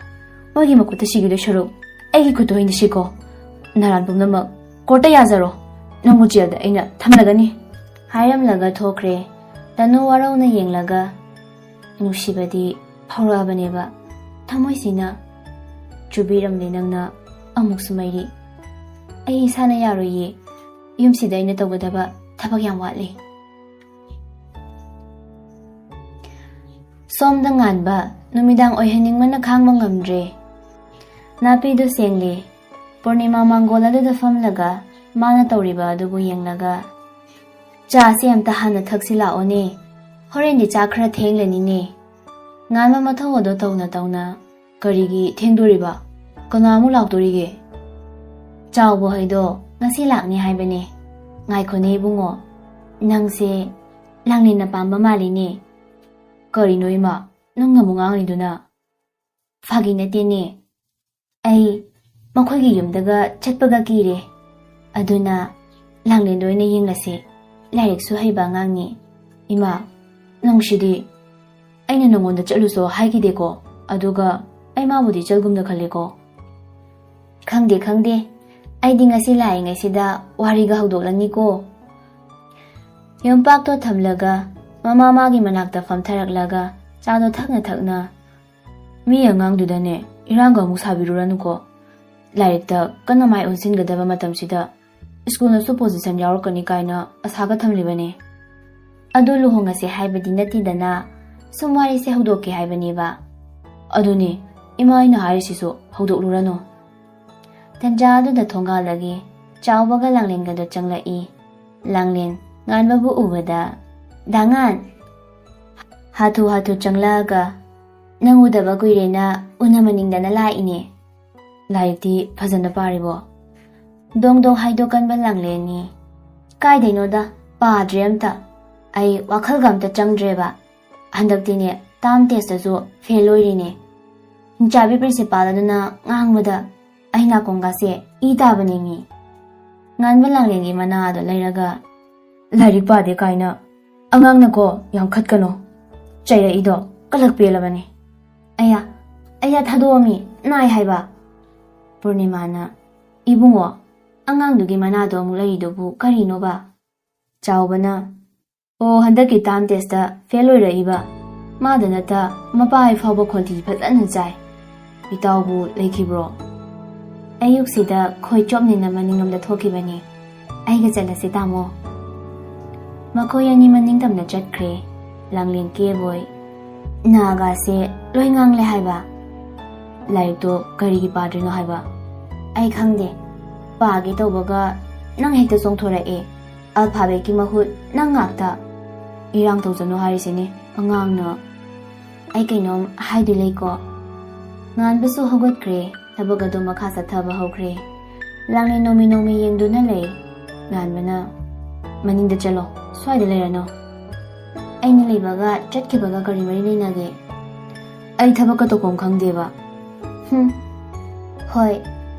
ꯃꯣꯏꯒꯤ ꯃꯈꯨꯠꯇ ꯁꯤꯈꯤꯗꯣꯏ ꯁꯔꯨꯛ ꯑꯩꯒꯤ ꯈꯨꯠꯇ ꯑꯣꯏꯅ ꯁꯤꯀꯣ꯫ ꯅꯔꯥꯟ ꯄꯨꯝꯅꯃꯛ ꯀꯣꯔꯠꯇ ꯌꯥꯖꯔꯣ꯫ ꯅꯪꯕꯨ ꯖꯦꯜꯗ ꯑꯩꯅ ꯊꯝꯂꯒꯅꯤ꯫" ꯍꯥꯏꯔꯝꯂꯒ ꯊꯣꯛꯈ꯭ꯔꯦ꯫ ꯇꯅꯨ ꯋꯥꯔꯧꯅ ꯌꯦꯡꯂꯒ, "ꯅꯨꯡꯁꯤꯕꯗꯤ ꯐꯥꯎꯔꯛꯑꯕꯅꯦꯕ꯫ ꯊꯃꯣꯏꯁꯤꯅ ꯆꯨꯕꯤꯔꯝꯂꯦ ꯅꯪꯅ ꯑꯃꯨꯛꯁꯨ ꯃꯩꯔꯤ꯫ ꯑꯩ ꯏꯁꯥꯅ ꯌꯥꯔꯣꯏꯌꯦ꯫ ꯌꯨꯝꯁꯤꯗ ꯑꯩꯅ ꯇꯧꯒꯗꯕ ꯊꯕꯛ ꯌꯥꯝ ꯋꯥꯠꯂꯤ꯫" ꯁꯣꯝꯗ ꯉꯥꯟꯕ ꯅꯨꯃꯤꯗꯥꯡ ꯑꯣꯏꯍꯟꯅꯤꯡꯕꯅ ꯈꯥꯡꯕ ꯉꯝꯗ꯭ꯔꯦ꯫ ꯅꯥꯄꯤꯗꯨ ꯁꯦꯡꯂꯤ꯫ ꯄꯨꯔꯅꯤꯃꯥ ꯃꯥꯡꯒꯣꯜ ꯑꯗꯨꯗ ꯐꯝꯂꯒ ꯃꯥꯅ ꯇꯧꯔꯤꯕ ꯑꯗꯨꯕꯨ ꯌꯦꯡꯂꯒ, "ꯆꯥꯁꯦ ꯑꯝꯇ ꯍꯥꯟꯅ ꯊꯛꯁꯤ ꯂꯥꯛꯑꯣꯅꯦ꯫ ꯍꯣꯔꯦꯟꯗꯤ ꯆꯥꯛ ꯈꯔ ꯊꯦꯡꯂꯅꯤꯅꯦ꯫" ꯉꯥꯟꯕ ꯃꯊꯧ ꯑꯗꯣ ꯇꯧꯅ ꯇꯧꯅ, "ꯀꯔꯤꯒꯤ ꯊꯦꯡꯗꯣꯔꯤꯕ? ꯀꯅꯥ ꯑꯃꯨꯛ ꯂꯥꯛꯇꯣꯔꯤꯒꯦ?" "ꯆꯥꯎꯕ ꯍꯣꯏꯗꯣ ꯉꯁꯤ ꯂꯥꯛꯅꯤ ꯍꯥꯏꯕꯅꯦ꯫" "ꯉꯥꯏꯈꯣꯅꯦ ꯏꯕꯨꯡꯉꯣ, ꯅꯪꯁꯦ ꯂꯥꯡꯂꯦꯟꯅ ꯄꯥꯝꯕ ꯃꯥꯜꯂꯤꯅꯦ꯫" "ꯀꯔꯤꯅꯣ ꯏꯃꯥ, ꯅꯪꯅ ꯑꯃꯨꯛ ꯉꯥꯡꯂꯤꯗꯨꯅ?" "ꯐꯥꯒꯤ ꯅꯠꯇꯦꯅꯦ꯫ ꯑꯩ ꯃꯈꯣꯏꯒꯤ ꯌꯨꯝꯗꯒ ꯆꯠꯄꯒ ꯀꯤꯔꯦ꯫ ꯑꯗꯨꯅ ꯂꯥꯡꯂꯦꯟꯗ ꯑꯣꯏꯅ ꯌꯦꯡꯂꯁꯦ꯫ ꯂꯥꯏꯔꯤꯛꯁꯨ ꯍꯩꯕ ꯑꯉꯥꯡꯅꯤ꯫" "ꯏꯃꯥ, ꯅꯪꯁꯤꯗꯤ꯫ ꯑꯩꯅ ꯅꯉꯣꯟꯗ ꯆꯠꯂꯨꯁꯣ ꯍꯥꯏꯈꯤꯗꯦꯀꯣ? ꯑꯗꯨꯒ ꯑꯩ ꯃꯥꯕꯨꯗꯤ ꯆꯠꯒꯨꯝꯅ ꯈꯜꯂꯦꯀꯣ꯫" "ꯈꯪꯗꯦ, ꯈꯪꯗꯦ꯫ ꯑꯩꯗꯤ ꯉꯁꯤ ꯂꯥꯛꯏꯉꯩꯁꯤꯗ ꯋꯥꯔꯤꯒ ꯍꯧꯗꯣꯛꯂꯅꯤꯀꯣ꯫" ꯌꯣꯝꯄꯥꯛꯇꯣ ꯊꯝꯂꯒ ꯃꯃꯥ ꯃꯥꯒꯤ ꯃꯅꯥꯛꯇ ꯐꯝꯊꯔꯛꯂꯒ ꯆꯥꯗꯣ ꯊꯛꯅ ꯊꯛꯅ, "ꯃꯤ ꯑꯉꯥꯡꯗꯨꯗꯅꯦ ꯏꯔꯥꯡꯒ ꯑꯃꯨꯛ ꯁꯥꯕꯤꯔꯨꯔꯅꯨꯀꯣ꯫ ꯂꯥꯏꯔꯤꯛꯇ ꯀꯟꯅ ꯃꯥꯏ ꯑꯣꯟꯁꯤꯟꯒꯗꯕ ꯃꯇꯝꯁꯤꯗ ꯁ꯭ꯀꯨꯜꯅꯁꯨ position ꯌꯥꯎꯔꯛꯀꯅꯤ ꯀꯥꯏꯅ ꯑꯁꯥꯒ ꯊꯝꯂꯤꯕꯅꯦ꯫ ꯑꯗꯨ ꯂꯨꯍꯣꯡꯉꯁꯦ ꯍꯥꯏꯕꯗꯤ ꯅꯠꯇꯦꯗꯅ, ꯁꯨꯝ ꯋꯥꯔꯤꯁꯦ ꯍꯧꯗꯣꯛꯀꯦ ꯍꯥꯏꯕꯅꯦꯕ꯫" "ꯑꯗꯨꯅꯦ ꯏꯃꯥ ꯑꯩꯅ ꯍꯥꯏꯔꯤꯁꯤꯁꯨ, ꯍꯧꯗꯣꯛꯂꯨꯔꯅꯨ꯫" ꯇꯟꯖꯥ ꯑꯗꯨꯗ ꯊꯣꯡꯒꯥꯜꯗꯒꯤ ꯆꯥꯎꯕꯒ ꯂꯥꯡꯂꯦꯟꯒꯗꯣ ꯆꯪꯂꯛꯏ꯫ ꯂꯥꯡꯂꯦꯟ ꯉꯥꯟꯕꯕꯨ ꯎꯕꯗ, "ꯗꯥ ꯉꯥꯟ!" ꯍꯥꯊꯨ ꯍꯥꯊꯨ ꯆꯪꯂꯛꯑꯒ, ꯅꯪ ꯎꯗꯕ ꯀꯨꯏꯔꯦꯅ ꯎꯅꯃꯅꯤꯡꯗꯅ ꯂꯥꯛꯏꯅꯦ꯫ ꯂꯥꯏꯔꯤꯛꯇꯤ ꯐꯖꯅ ꯄꯥꯔꯤꯕꯣ? ꯗꯣꯡ ꯗꯣꯡ ꯍꯥꯏꯗꯣꯛꯀꯟꯕ ꯂꯥꯡꯂꯦꯟꯅꯤ꯫ ꯀꯥꯏꯗꯩꯅꯣꯗ, ꯄꯥꯗ꯭ꯔꯦ ꯑꯝꯇ꯫ ꯑꯩ ꯋꯥꯈꯜꯒ ꯑꯝꯇ ꯆꯪꯗ꯭ꯔꯦꯕ꯫ ꯍꯟꯗꯛꯇꯤꯅꯦ, ꯇꯥꯝ ꯇꯦꯁꯇꯁꯨ ꯐꯦꯜ ꯑꯣꯏꯔꯤꯅꯦ꯫ ꯍꯤꯡꯆꯥꯕꯤ ꯄ꯭ꯔꯤꯟꯁꯤꯄꯥꯜ ꯑꯗꯨꯅ ꯉꯥꯡꯕꯗ ꯑꯩ ꯅꯥꯀꯣꯡꯒꯥꯁꯦ ꯏ ꯇꯥꯕꯅꯦꯃꯤ꯫ ꯉꯥꯟꯕ ꯂꯥꯡꯂꯦꯟꯒꯤ ꯃꯅꯥꯗꯣ ꯂꯩꯔꯒ, "ꯂꯥꯏꯔꯤꯛ ꯄꯥꯗꯦ ꯀꯥꯏꯅ ꯑꯉꯥꯡꯅꯀꯣ ꯌꯥꯝ ꯈꯠꯀꯅꯣ꯫ ꯆꯩꯔꯛꯏꯗꯣ ꯀꯂꯛ ꯄꯦꯜꯂꯕꯅꯦ꯫ ꯑꯌꯥ, ꯑꯌꯥ, ꯊꯥꯗꯣꯛꯑꯃꯤ, ꯅꯥꯏ ꯍꯥꯏꯕ꯫" ꯄꯨꯔꯅꯤꯃꯥꯅ, "ꯏꯕꯨꯡꯉꯣ, ꯑꯉꯥꯡꯗꯨꯒꯤ ꯃꯅꯥꯗꯣ ꯑꯃꯨꯛ ꯂꯩꯔꯤꯗꯨꯕꯨ ꯀꯔꯤꯅꯣꯕ?" ꯆꯥꯎꯕꯅ, "ꯑꯣ, ꯍꯟꯗꯛꯀꯤ ꯇꯥꯝ ꯇꯦꯁꯇ ꯐꯦꯜ ꯑꯣꯏꯔꯛꯏꯕ꯫ ꯃꯥꯗ ꯅꯠꯇ ꯃꯄꯥ ꯑꯩ ꯐꯥꯎꯕ ꯈꯣꯟꯊꯤ ꯐꯖꯅ ꯆꯥꯏ꯫ ꯏꯇꯥꯎꯕꯨ ꯂꯩꯈꯤꯕ꯭ꯔꯣ?" ꯑꯌꯨꯛꯁꯤꯗ ꯈꯣꯏ ꯆꯣꯞꯅꯤꯅ ꯃꯅꯤꯡꯂꯣꯝꯗ ꯊꯣꯛꯈꯤꯕꯅꯤ꯫ "ꯑꯩꯒ ꯆꯠꯂꯁꯤ ꯇꯥꯃꯣ꯫" ꯃꯈꯣꯏ ꯑꯅꯤ ꯃꯅꯤꯡ ꯇꯝꯅ ꯆꯠꯈ꯭ꯔꯦ꯫ ꯂꯥꯡꯂꯦꯟ ꯀꯦꯕꯣꯏ, "ꯅꯥꯒꯥꯁꯦ ꯂꯣꯏ ꯉꯥꯡꯂꯦ ꯍꯥꯏꯕ꯫ ꯂꯥꯏꯔꯤꯛꯇꯣ ꯀꯔꯤꯒꯤ ꯄꯥꯗ꯭ꯔꯤꯅꯣ ꯍꯥꯏꯕ?" "ꯑꯩ ꯈꯪꯗꯦ꯫ ꯄꯥꯒꯦ ꯇꯧꯕꯒ ꯅꯪ ꯍꯦꯛꯇ ꯆꯣꯡꯊꯣꯔꯛꯑꯦ꯫ ꯑꯜꯐꯥꯕꯦꯠꯀꯤ ꯃꯍꯨꯠ ꯅꯪ ꯉꯥꯛꯇ꯫ ꯏꯔꯥꯡ ꯇꯧꯖꯅꯨ ꯍꯥꯏꯔꯤꯁꯤꯅꯤ ꯑꯉꯥꯡꯅ꯫ ꯑꯩ ꯀꯩꯅꯣꯝ ꯍꯥꯏꯗꯣꯏ ꯂꯩꯀꯣ꯫" ꯉꯥꯟꯕꯁꯨ ꯍꯧꯒꯠꯈ꯭ꯔꯦ꯫ ꯊꯕꯛ ꯑꯗꯨ ꯃꯈꯥ ꯆꯠꯊꯕ ꯍꯧꯈ꯭ꯔꯦ꯫ ꯂꯥꯡꯂꯦꯟ ꯅꯣꯡꯃꯤ ꯅꯣꯡꯃꯤ ꯌꯦꯡꯗꯨꯅ ꯂꯩ꯫ ꯉꯥꯟꯕꯅ, "ꯃꯅꯤꯡꯗ ꯆꯠꯂꯣ, ꯁ꯭ꯋꯥꯏꯗ ꯂꯩꯔꯅꯨ꯫ ꯑꯩꯅ ꯂꯩꯕꯒ ꯆꯠꯈꯤꯕꯒ ꯀꯔꯤ ꯃꯔꯤ ꯂꯩꯅꯒꯦ?" "ꯑꯩ ꯊꯕꯛꯀ ꯇꯧꯐꯝ ꯈꯪꯗꯦꯕ꯫" "ꯍꯨꯝ, ꯍꯣꯏ,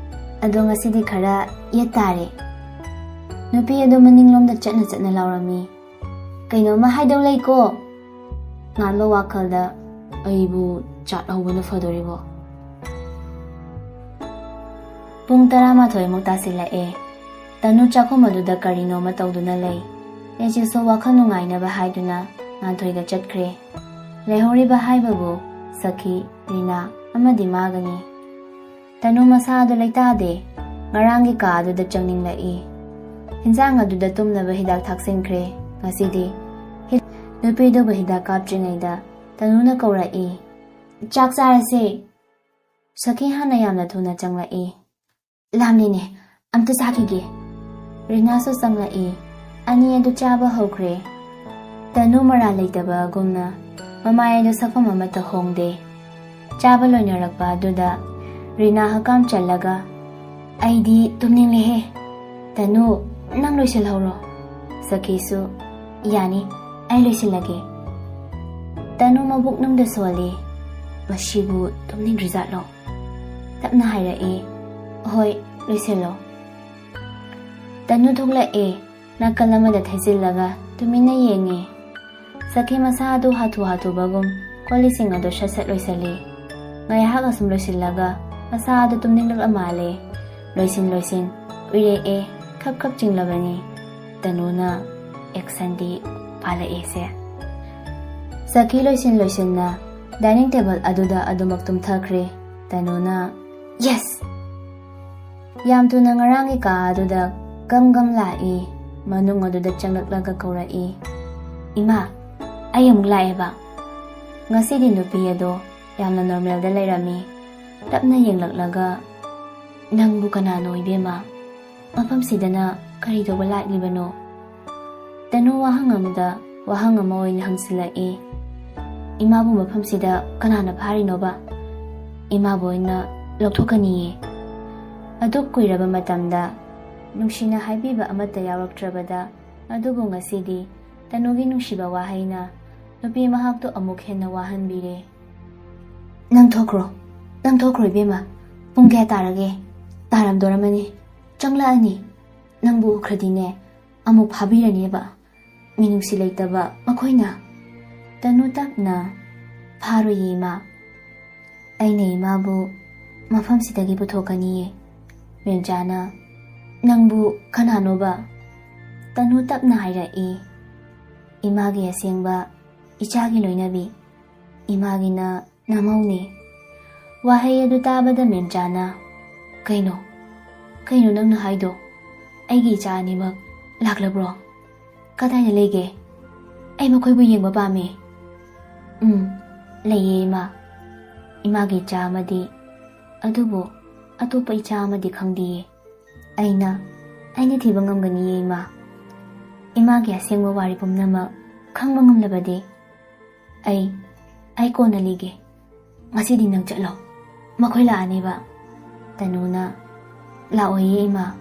ꯑꯗꯣ ꯉꯁꯤꯗꯤ ꯈꯔ ꯌꯦꯠ ꯇꯥꯔꯦ꯫" ꯅꯨꯄꯤ ꯑꯗꯨ ꯃꯅꯤꯡꯂꯣꯝꯗ ꯆꯠꯅ ꯆꯠꯅ ꯂꯥꯎꯔꯝꯃꯤ, "ꯀꯩꯅꯣꯝꯃ ꯍꯥꯏꯗꯧ ꯂꯩꯀꯣ꯫" ꯉꯥꯟꯕ ꯋꯥꯈꯜꯗ, "ꯑꯩꯕꯨ ꯆꯥꯠꯍꯧꯕꯅ ꯐꯗꯣꯔꯤꯕꯣ?" ꯄꯨꯡ ꯇꯔꯥꯃꯥꯊꯣꯏꯃꯨꯛ ꯇꯥꯁꯤꯜꯂꯛꯑꯦ꯫ ꯇꯅꯨ ꯆꯥꯛꯈꯨꯝ ꯑꯗꯨꯗ ꯀꯔꯤꯅꯣꯃ ꯇꯧꯗꯨꯅ ꯂꯩ꯫ ꯂꯩꯆꯤꯜꯁꯨ ꯋꯥꯈꯜ ꯅꯨꯡꯉꯥꯏꯅꯕ ꯍꯥꯏꯗꯨꯅ ꯉꯥꯟꯊꯣꯏꯒ ꯆꯠꯈ꯭ꯔꯦ꯫ ꯂꯩꯍꯧꯔꯤꯕ ꯍꯥꯏꯕꯕꯨ ꯁꯈꯤ, ꯔꯤꯅꯥ ꯑꯃꯗꯤ ꯃꯥꯒꯅꯤ꯫ ꯇꯅꯨ ꯃꯁꯥ ꯑꯗꯨ ꯂꯩꯇꯥꯗꯦ꯫ ꯉꯔꯥꯡꯒꯤ ꯀꯥ ꯑꯗꯨꯗ ꯆꯪꯅꯤꯡꯂꯛꯏ꯫ ꯍꯤꯟꯖꯥꯡ ꯑꯗꯨꯗ ꯇꯨꯝꯅꯕ ꯍꯤꯗꯥꯛ ꯊꯥꯛꯆꯤꯟꯈ꯭ꯔꯦ꯫ ꯉꯁꯤꯗꯤ ꯍꯤ-, ꯅꯨꯄꯤꯗꯨꯕꯨ ꯍꯤꯗꯥꯛ ꯀꯥꯞꯇ꯭ꯔꯤꯉꯩꯗ ꯇꯅꯨꯅ ꯀꯧꯔꯛꯏ, "ꯆꯥꯛ ꯆꯥꯔꯁꯦ꯫" ꯁꯈꯤ ꯍꯥꯟꯅ ꯌꯥꯝꯅ ꯊꯨꯅ ꯆꯪꯂꯛꯏ꯫ "ꯂꯥꯝꯂꯤꯅꯦ, ꯑꯝꯇ ꯆꯥꯈꯤꯒꯦ꯫" ꯔꯤꯅꯥꯁꯨ ꯆꯪꯂꯛꯏ꯫ ꯑꯅꯤ ꯑꯗꯨ ꯆꯥꯕ ꯍꯧꯈ꯭ꯔꯦ꯫ ꯇꯅꯨ ꯃꯔꯥꯜ ꯂꯩꯇꯕꯒꯨꯝꯅ ꯃꯃꯥꯏ ꯑꯗꯨ ꯁꯛꯐꯝ ꯑꯃꯠꯇ ꯍꯣꯡꯗꯦ꯫ ꯆꯥꯕ ꯂꯣꯏꯅꯔꯛꯄ ꯑꯗꯨꯗ ꯔꯤꯅꯥ ꯍꯀꯥꯝ ꯆꯜꯂꯒ, "ꯑꯩꯗꯤ ꯇꯨꯝꯅꯤꯡꯂꯦꯍꯦ꯫ ꯇꯅꯨ, ꯅꯪ ꯂꯣꯏꯁꯤꯜꯍꯧꯔꯣ꯫" ꯁꯈꯤꯁꯨ, "ꯌꯥꯅꯤ, ꯑꯩ ꯂꯣꯏꯁꯤꯜꯂꯒꯦ꯫" ꯇꯅꯨ ꯃꯕꯨꯛꯅꯨꯡꯗ ꯁꯣꯜꯂꯤ꯫ "ꯃꯁꯤꯕꯨ ꯇꯨꯝꯅꯤꯡꯗ꯭ꯔꯤꯖꯥꯠꯂꯣ?" ꯇꯞꯅ ꯍꯥꯏꯔꯛꯏ꯫ "ꯍꯣꯏ, ꯂꯣꯏꯁꯤꯜꯂꯣ꯫" ꯇꯅꯨ ꯊꯣꯛꯂꯛꯑꯦ꯫ ꯅꯥꯀꯜ ꯑꯃꯗ ꯊꯩꯖꯤꯜꯂꯒ ꯇꯨꯃꯤꯟꯅ ꯌꯦꯡꯉꯤ꯫ ꯁꯈꯤ ꯃꯁꯥ ꯑꯗꯨ ꯍꯥꯊꯨ ꯍꯥꯊꯨꯕꯒꯨꯝ ꯀꯣꯜꯂꯤꯛꯁꯤꯡ ꯑꯗꯨ ꯁꯠ ꯁꯠ ꯂꯣꯏꯁꯤꯜꯂꯤ꯫ ꯉꯥꯏꯍꯥꯛ ꯑꯁꯨꯝ ꯂꯣꯏꯁꯤꯜꯂꯒ ꯃꯁꯥ ꯑꯗꯨ ꯇꯨꯝꯅꯤꯡꯂꯛꯂ ꯃꯥꯜꯂꯦ꯫ ꯂꯣꯏꯁꯤꯟ ꯂꯣꯏꯁꯤꯟ ꯎꯏꯔꯛꯑꯦ, ꯈꯞ ꯈꯞ ꯆꯤꯡꯂꯕꯅꯤ꯫ ꯇꯅꯨꯅ ꯑꯦꯛꯁꯟꯗꯤ ꯄꯥꯜꯂꯛꯑꯦꯁꯦ꯫ ꯁꯈꯤ ꯂꯣꯏꯁꯤꯟ ꯂꯣꯏꯁꯤꯟꯅ ꯗꯥꯏꯅꯤꯡ ꯇꯦꯕꯜ ꯑꯗꯨꯗ ꯑꯗꯨꯃꯛ ꯇꯨꯝꯊꯈ꯭ꯔꯦ꯫ ꯇꯅꯨꯅ, "ꯌꯦꯁ!" ꯌꯥꯝ ꯊꯨꯅ ꯉꯔꯥꯡꯒꯤ ꯀꯥ ꯑꯗꯨꯗ ꯒꯝ ꯒꯝ ꯂꯥꯛꯏ꯫ ꯃꯅꯨꯡ ꯑꯗꯨꯗ ꯆꯪꯂꯛꯂꯒ ꯀꯧꯔꯛꯏ, "ꯏꯃꯥ, ꯑꯩ ꯑꯃꯨꯛ ꯂꯥꯛꯑꯦꯕ꯫" ꯉꯁꯤꯗꯤ ꯅꯨꯄꯤ ꯑꯗꯣ ꯌꯥꯝꯅ ꯅꯣꯔꯃꯦꯜꯗ ꯂꯩꯔꯝꯃꯤ꯫ ꯇꯞꯅ ꯌꯦꯡꯂꯛꯂꯒ, "ꯅꯪꯕꯨ ꯀꯅꯥꯅꯣ, ꯏꯕꯦꯝꯃ? ꯃꯐꯝꯁꯤꯗꯅ ꯀꯔꯤ ꯇꯧꯕ ꯂꯥꯛꯂꯤꯕꯅꯣ?" ꯇꯅꯨ ꯋꯥꯍꯪ ꯑꯃꯗ ꯋꯥꯍꯪ ꯑꯃ ꯑꯣꯏꯅ ꯍꯪꯁꯤꯜꯂꯛꯏ꯫ "ꯏꯃꯥꯕꯨ ꯃꯐꯝꯁꯤꯗ ꯀꯅꯥꯅ ꯐꯥꯔꯤꯅꯣꯕ? ꯏꯃꯥꯕꯨ ꯑꯣꯏꯅ ꯂꯧꯊꯣꯛꯀꯅꯤꯌꯦ꯫" ꯑꯗꯨꯛ ꯀꯨꯏꯔꯕ ꯃꯇꯝꯗ ꯅꯨꯡꯁꯤꯅ ꯍꯥꯏꯕꯤꯕ ꯑꯃꯠꯇ ꯌꯥꯎꯔꯛꯇ꯭ꯔꯕꯗ, ꯑꯗꯨꯕꯨ ꯉꯁꯤꯗꯤ ꯇꯅꯨꯒꯤ ꯅꯨꯡꯁꯤꯕ ꯋꯥꯍꯩꯅ ꯅꯨꯄꯤ ꯃꯍꯥꯛꯇꯨ ꯑꯃꯨꯛ ꯍꯦꯟꯅ ꯋꯥꯍꯟꯕꯤꯔꯦ꯫ "ꯅꯪ ꯊꯣꯛꯈ꯭ꯔꯣ, ꯅꯪ ꯊꯣꯛꯈ꯭ꯔꯣ ꯏꯕꯦꯝꯃ꯫ ꯄꯨꯡ ꯀꯌꯥ ꯇꯥꯔꯒꯦ? ꯇꯥꯔꯝꯗꯣꯔꯝꯃꯅꯤ꯫ ꯆꯪꯂꯛꯑꯅꯤ꯫ ꯅꯪꯕꯨ ꯎꯈ꯭ꯔꯗꯤꯅꯦ, ꯑꯃꯨꯛ ꯐꯥꯕꯤꯔꯅꯦꯕ꯫ ꯃꯤꯅꯨꯡꯁꯤ ꯂꯩꯇꯕ ꯃꯈꯣꯏꯅ꯫" ꯇꯅꯨ ꯇꯞꯅ, "ꯐꯥꯔꯣꯏꯌꯦ ꯏꯃꯥ꯫ ꯑꯩꯅ ꯏꯃꯥꯕꯨ ꯃꯐꯝꯁꯤꯗꯒꯤ ꯄꯨꯊꯣꯛꯀꯅꯤꯌꯦ꯫" ꯃꯦꯝꯆꯥꯅ, "ꯅꯪꯕꯨ ꯀꯅꯥꯅꯣꯕ?" ꯇꯅꯨ ꯇꯞꯅ ꯍꯥꯏꯔꯛꯏ, "ꯏꯃꯥꯒꯤ ꯑꯁꯦꯡꯕ ꯏꯆꯥꯒꯤ ꯂꯣꯏꯅꯕꯤ, ꯏꯃꯥꯒꯤꯅ ꯅꯃꯧꯅꯦ꯫" ꯋꯥꯍꯩ ꯑꯗꯨ ꯇꯥꯕꯗ ꯃꯦꯝꯆꯥꯅ, "ꯀꯩꯅꯣ? ꯀꯩꯅꯣ ꯅꯪꯅ ꯍꯥꯏꯗꯣ? ꯑꯩꯒꯤ ꯏꯆꯥ ꯑꯅꯤꯃꯛ ꯂꯥꯛꯂꯕ꯭ꯔꯣ? ꯀꯗꯥꯏꯗ ꯂꯩꯒꯦ? ꯑꯩ ꯃꯈꯣꯏꯕꯨ ꯌꯦꯡꯕ ꯄꯥꯝꯃꯦ꯫" "ꯎꯝ, ꯂꯩꯌꯦ ꯏꯃꯥ꯫ ꯏꯃꯥꯒꯤ ꯏꯆꯥ ꯑꯃꯗꯤ, ꯑꯗꯨꯕꯨ ꯑꯇꯣꯞꯄ ꯏꯆꯥ ꯑꯃꯗꯤ ꯈꯪꯗꯤꯌꯦ꯫ ꯑꯩꯅ, ꯑꯩꯅ ꯊꯤꯕ ꯉꯝꯒꯅꯤꯌꯦ ꯏꯃꯥ꯫ ꯏꯃꯥꯒꯤ ꯑꯁꯦꯡꯕ ꯋꯥꯔꯤ ꯄꯨꯝꯅꯃꯛ ꯈꯪꯕ ꯉꯝꯂꯕꯗꯤ ꯑꯩ, ꯑꯩ ꯀꯣꯟꯅ ꯂꯤꯒꯦ꯫ ꯉꯁꯤꯗꯤ ꯅꯪ ꯆꯠꯂꯣ, ꯃꯈꯣꯏ ꯂꯥꯛꯑꯅꯦꯕ꯫ ꯇꯅꯨꯅ, "ꯂꯥꯛꯑꯣꯏꯌꯦ ꯏꯃꯥ,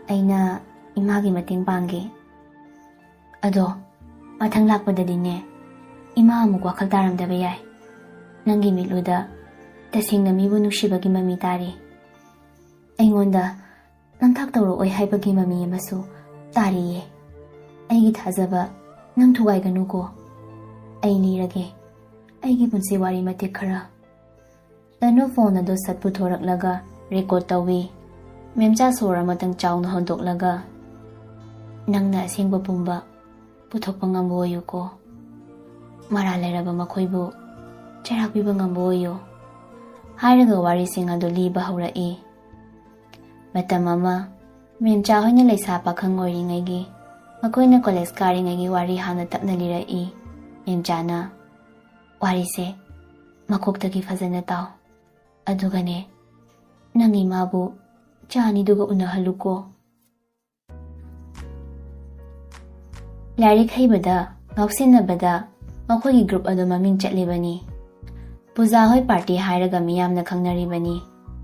ꯑꯩꯅ ꯏꯃꯥꯒꯤ ꯃꯇꯦꯡ ꯄꯥꯡꯒꯦ꯫ ꯑꯗꯣ ꯃꯊꯪ ꯂꯥꯛꯄꯗꯗꯤꯅꯦ, ꯏꯃꯥ ꯑꯃꯨꯛ ꯋꯥꯈꯜ ꯇꯥꯔꯝꯗꯕ ꯌꯥꯏ꯫ ꯅꯪꯒꯤ ꯃꯤꯠꯂꯨꯗ ꯇꯁꯦꯡꯅ ꯃꯤꯕꯨ ꯅꯨꯡꯁꯤꯕꯒꯤ ꯃꯃꯤ ꯇꯥꯔꯤ꯫ ꯑꯩꯉꯣꯟꯗ ꯅꯝꯊꯥꯛ ꯇꯧꯔꯛꯑꯣꯏ ꯍꯥꯏꯕꯒꯤ ꯃꯃꯤ ꯑꯃꯁꯨ ꯇꯥꯔꯤꯌꯦ꯫ ꯑꯩꯒꯤ ꯊꯥꯖꯕ ꯅꯪ ꯊꯨꯒꯥꯏꯒꯅꯨꯀꯣ꯫ ꯑꯩ ꯂꯤꯔꯒꯦ ꯑꯩꯒꯤ ꯄꯨꯟꯁꯤ ꯋꯥꯔꯤ ꯃꯇꯦꯛ ꯈꯔ꯫" ꯇꯅꯨ ꯐꯣꯟ ꯑꯗꯨ ꯁꯠ ꯄꯨꯊꯣꯔꯛꯂꯒ ꯔꯦꯀꯣꯔꯗ ꯇꯧꯏ꯫ ꯃꯦꯝꯆꯥ ꯁꯣꯔ ꯑꯃꯇꯪ ꯆꯥꯎꯅ ꯍꯣꯟꯗꯣꯛꯂꯒ, "ꯅꯪꯅ ꯑꯁꯦꯡꯕ ꯄꯨꯝꯕ ꯄꯨꯊꯣꯛꯄ ꯉꯝꯕ ꯑꯣꯏꯌꯨꯀꯣ꯫ ꯃꯔꯥꯜ ꯂꯩꯔꯕ ꯃꯈꯣꯏꯕꯨ ꯆꯩꯔꯥꯛ ꯄꯤꯕ ꯉꯝꯕ ꯑꯣꯏꯌꯨ", ꯍꯥꯏꯔꯒ ꯋꯥꯔꯤꯁꯤꯡ ꯑꯗꯨ ꯂꯤꯕ ꯍꯧꯔꯛꯏ꯫ ꯃꯇꯝ ꯑꯃ ꯃꯦꯝꯆꯥ ꯍꯣꯏꯅ ꯂꯩꯁꯥ ꯄꯥꯈꯪ ꯑꯣꯏꯔꯤꯉꯩꯒꯤ, ꯃꯈꯣꯏꯅ ꯀꯣꯂꯦꯖ ꯀꯥꯔꯤꯉꯩꯒꯤ ꯋꯥꯔꯤ ꯍꯥꯟꯅ ꯇꯞꯅ ꯂꯤꯔꯛꯏ꯫ ꯃꯦꯝꯆꯥꯅ, "ꯋꯥꯔꯤꯁꯦ ꯃꯀꯣꯛꯇꯒꯤ ꯐꯖꯅ ꯇꯥꯎ꯫ ꯑꯗꯨꯒꯅꯦ, ꯅꯪ ꯏꯃꯥꯕꯨ ꯆꯥ ꯑꯅꯤꯗꯨꯒ ꯎꯅꯍꯜꯂꯨꯀꯣ꯫" ꯂꯥꯏꯔꯤꯛ ꯍꯩꯕꯗ ꯉꯥꯎꯁꯤꯟꯅꯕꯗ ꯃꯈꯣꯏꯒꯤ ꯒ꯭ꯔꯨꯞ ꯑꯗꯨ ꯃꯃꯤꯡ ꯆꯠꯂꯤꯕꯅꯤ꯫ ꯄꯨꯖꯥ ꯍꯣꯏ ꯄꯥꯔꯇꯤ ꯍꯥꯏꯔꯒ ꯃꯤꯌꯥꯝꯅ ꯈꯪꯅꯔꯤꯕꯅꯤ꯫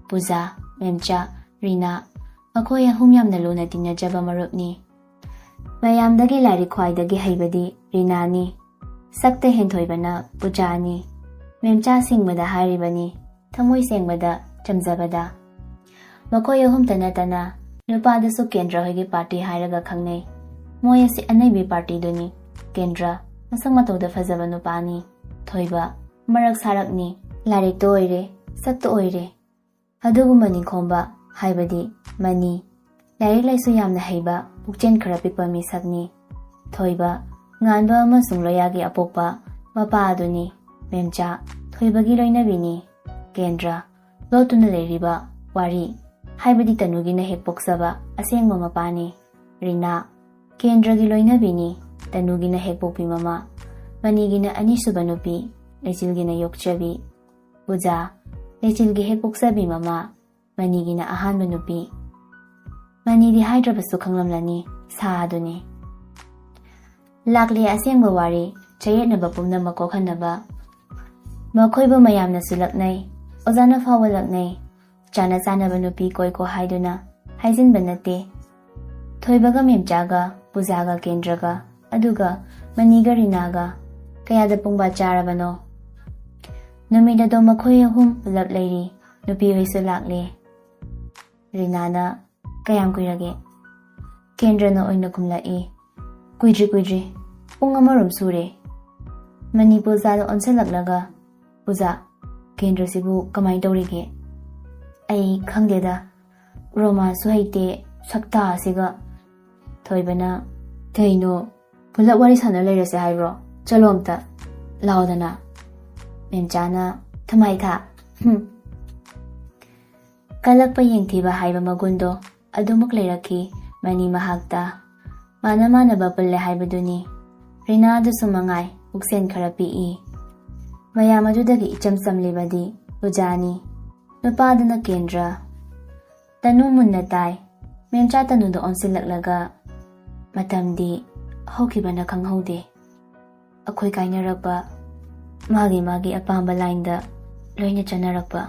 ꯄꯨꯖꯥ, ꯃꯦꯝꯆꯥ, ꯔꯤꯅꯥ, ꯃꯈꯣꯏ ꯑꯍꯨꯝ ꯌꯥꯝꯅ ꯂꯨꯅ ꯇꯤꯟꯅꯖꯕ ꯃꯔꯨꯞꯅꯤ꯫ ꯃꯌꯥꯝꯗꯒꯤ ꯂꯥꯏꯔꯤꯛ ꯈ꯭ꯋꯥꯏꯗꯒꯤ ꯍꯩꯕꯗꯤ ꯔꯤꯅꯥꯅꯤ꯫ ꯁꯛꯇ ꯍꯦꯟꯊꯣꯏꯕꯅ ꯄꯨꯖꯥꯅꯤ꯫ ꯃꯦꯝꯆꯥ ꯁꯤꯡꯕꯗ ꯍꯥꯏꯔꯤꯕꯅꯤ, ꯊꯃꯣꯏ ꯁꯦꯡꯕꯗ, ꯆꯝꯖꯕꯗ꯫ ꯃꯈꯣꯏ ꯑꯍꯨꯝꯇ ꯅꯠꯇꯅ ꯅꯨꯄꯥꯗꯁꯨ ꯀꯦꯟꯗ꯭ꯔ ꯍꯣꯏꯒꯤ ꯄꯥꯔꯇꯤ ꯍꯥꯏꯔꯒ ꯈꯪꯅꯩ꯫ ꯃꯣꯏ ꯑꯁꯤ ꯑꯅꯩꯕꯤ ꯄꯥꯔꯇꯤꯗꯨꯅꯤ꯫ ꯀꯦꯟꯗ꯭ꯔ ꯃꯁꯛ ꯃꯇꯧꯗ ꯐꯖꯕ ꯅꯨꯄꯥꯅꯤ꯫ ꯊꯣꯏꯕ ꯃꯔꯛ ꯁꯥꯔꯛꯅꯤ꯫ ꯂꯥꯏꯔꯤꯛꯇ ꯑꯣꯏꯔꯦ, ꯁꯛꯇ ꯑꯣꯏꯔꯦ, ꯑꯗꯨꯕꯨ ꯃꯅꯤꯡꯈꯣꯝꯕ, ꯍꯥꯏꯕꯗꯤ ꯃꯅꯤ, ꯂꯥꯏꯔꯤꯛ ꯂꯥꯏꯁꯨ ꯌꯥꯝꯅ ꯍꯩꯕ, ꯄꯨꯛꯆꯦꯜ ꯈꯔ ꯄꯤꯛꯄ ꯃꯤꯁꯛꯅꯤ꯫ ꯊꯣꯏꯕ, ꯉꯥꯟꯕ ꯑꯃꯁꯨꯡ ꯂꯣꯌꯥꯒꯤ ꯑꯄꯣꯛꯄ ꯃꯄꯥ ꯑꯗꯨꯅꯤ꯫ ꯃꯦꯝꯆꯥ, ꯊꯣꯏꯕꯒꯤ ꯂꯣꯏꯅꯕꯤꯅꯤ꯫ ꯀꯦꯟꯗ꯭ꯔ, ꯂꯣꯠꯇꯨꯅ ꯂꯩꯔꯤꯕ ꯋꯥꯔꯤ, ꯍꯥꯏꯕꯗꯤ ꯇꯅꯨꯒꯤꯅ ꯍꯦꯛ ꯄꯣꯛꯆꯕ ꯑꯁꯦꯡꯕ ꯃꯄꯥꯅꯤ꯫ ꯔꯤꯅꯥ, ꯀꯦꯟꯗ꯭ꯔꯒꯤ ꯂꯣꯏꯅꯕꯤꯅꯤ꯫ ꯇꯅꯨꯒꯤꯅ ꯍꯦꯛ ꯄꯣꯛꯄꯤ ꯃꯃꯥ, ꯃꯅꯤꯒꯤꯅ ꯑꯅꯤꯁꯨꯕ ꯅꯨꯄꯤ, ꯂꯩꯆꯤꯜꯒꯤꯅ ꯌꯣꯛꯆꯕꯤ꯫ ꯄꯨꯖꯥ, ꯂꯩꯆꯤꯜꯒꯤ ꯍꯦꯛ ꯄꯣꯛꯆꯕꯤ ꯃꯃꯥ, ꯃꯅꯤꯒꯤꯅ ꯑꯍꯥꯟꯕ ꯅꯨꯄꯤ꯫ ꯃꯅꯤꯗꯤ ꯍꯥꯏꯗ꯭ꯔꯕꯁꯨ ꯈꯪꯂꯝꯂꯅꯤ, ꯁꯥ ꯑꯗꯨꯅꯤ꯫ ꯂꯥꯛꯂꯦ ꯑꯁꯦꯡꯕ ꯋꯥꯔꯤ, ꯆꯌꯦꯠꯅꯕ ꯄꯨꯝꯅꯃꯛ ꯀꯣꯛꯍꯟꯅꯕ꯫ ꯃꯈꯣꯏꯕꯨ ꯃꯌꯥꯝꯅꯁꯨ ꯂꯛꯅꯩ, ꯑꯣꯖꯥꯅ ꯐꯥꯎꯕ ꯂꯛꯅꯩ꯫ ꯆꯥꯅ ꯆꯥꯅꯕ ꯅꯨꯄꯤ ꯀꯣꯏꯀꯣ ꯍꯥꯏꯗꯨꯅ ꯍꯥꯏꯖꯤꯟꯕ ꯅꯠꯇꯦ꯫ ꯊꯣꯏꯕꯒ ꯃꯦꯝꯆꯥꯒ, ꯄꯨꯖꯥꯒ ꯀꯦꯟꯗ꯭ꯔꯒ, ꯑꯗꯨꯒ ꯃꯅꯤꯒ ꯔꯤꯅꯥꯒ ꯀꯌꯥꯗ ꯄꯨꯡꯕꯥ ꯆꯥꯔꯕꯅꯣ? ꯅꯨꯃꯤꯠ ꯑꯗꯣ ꯃꯈꯣꯏ ꯑꯍꯨꯝ ꯄꯨꯂꯞ ꯂꯩꯔꯤ꯫ ꯅꯨꯄꯤ ꯍꯣꯏꯁꯨ ꯂꯥꯛꯂꯦ꯫ ꯔꯤꯅꯥꯅ, "ꯀꯌꯥꯝ ꯀꯨꯏꯔꯒꯦ?" ꯀꯦꯟꯗ꯭ꯔꯅ ꯑꯣꯏꯅ ꯈꯨꯝꯂꯛꯏ, "ꯀꯨꯏꯗ꯭ꯔꯤ, ꯀꯨꯏꯗ꯭ꯔꯤ, ꯄꯨꯡ ꯑꯃꯔꯣꯝ ꯁꯨꯔꯦ꯫" ꯃꯅꯤ ꯄꯨꯖꯥꯗ ꯑꯣꯟꯁꯤꯜꯂꯛꯂꯒ, "ꯄꯨꯖꯥ, ꯀꯦꯟꯗ꯭ꯔꯁꯤꯕꯨ ꯀꯃꯥꯏꯅ ꯇꯧꯔꯤꯒꯦ?" "ꯑꯩ ꯈꯪꯗꯦꯗ, ꯔꯣꯃꯥꯟꯁꯁꯨ ꯍꯩꯇꯦ, ꯁꯛꯇꯥ ꯑꯁꯤꯒ꯫" ꯊꯣꯏꯕꯅ, "ꯀꯩꯅꯣ, ꯄꯨꯂꯞ ꯋꯥꯔꯤ ꯁꯥꯟꯅ ꯂꯩꯔꯁꯦ ꯍꯥꯏꯕ꯭ꯔꯣ? ꯆꯠꯂꯣ ꯑꯝꯇ, ꯂꯥꯎꯗꯅ꯫" ꯃꯦꯝꯆꯥꯅ, "ꯊꯃꯥꯏ ꯊꯥ, ꯍꯨꯝ꯫" ꯀꯜꯂꯛꯄ ꯌꯦꯡꯊꯤꯕ ꯍꯥꯏꯕ ꯃꯒꯨꯟꯗꯣ ꯑꯗꯨꯃꯛ ꯂꯩꯔꯛꯈꯤ ꯃꯅꯤ ꯃꯍꯥꯛꯇ꯫ ꯃꯥꯅ ꯃꯥꯟꯅꯕ ꯄꯨꯜꯂꯦ ꯍꯥꯏꯕꯗꯨꯅꯤ꯫ ꯔꯤꯅꯥꯗꯨꯁꯨ ꯃꯉꯥꯏ, ꯄꯨꯛꯆꯦꯜ ꯈꯔ ꯄꯤꯛꯏ꯫ ꯃꯌꯥꯝ ꯑꯗꯨꯗꯒꯤ ꯏꯆꯝ ꯆꯝꯂꯤꯕꯗꯤ ꯄꯨꯖꯥꯅꯤ꯫ ꯅꯨꯄꯥꯗꯨꯅ ꯀꯦꯟꯗ꯭ꯔ꯫ ꯇꯅꯨ ꯃꯨꯟꯅ ꯇꯥꯏ꯫ ꯃꯦꯝꯆꯥ ꯇꯅꯨꯗ ꯑꯣꯟꯁꯤꯜꯂꯛꯂꯒ, "ꯃꯇꯝꯗꯤ ꯍꯧꯈꯤꯕꯅ ꯈꯪꯍꯧꯗꯦ꯫ ꯑꯩꯈꯣꯏ ꯀꯥꯏꯅꯔꯛꯄ, ꯃꯥꯒꯤ ꯃꯥꯒꯤ ꯑꯄꯥꯝꯕ ꯂꯥꯏꯟꯗ ꯂꯣꯏꯅ ꯆꯠꯅꯔꯛꯄ꯫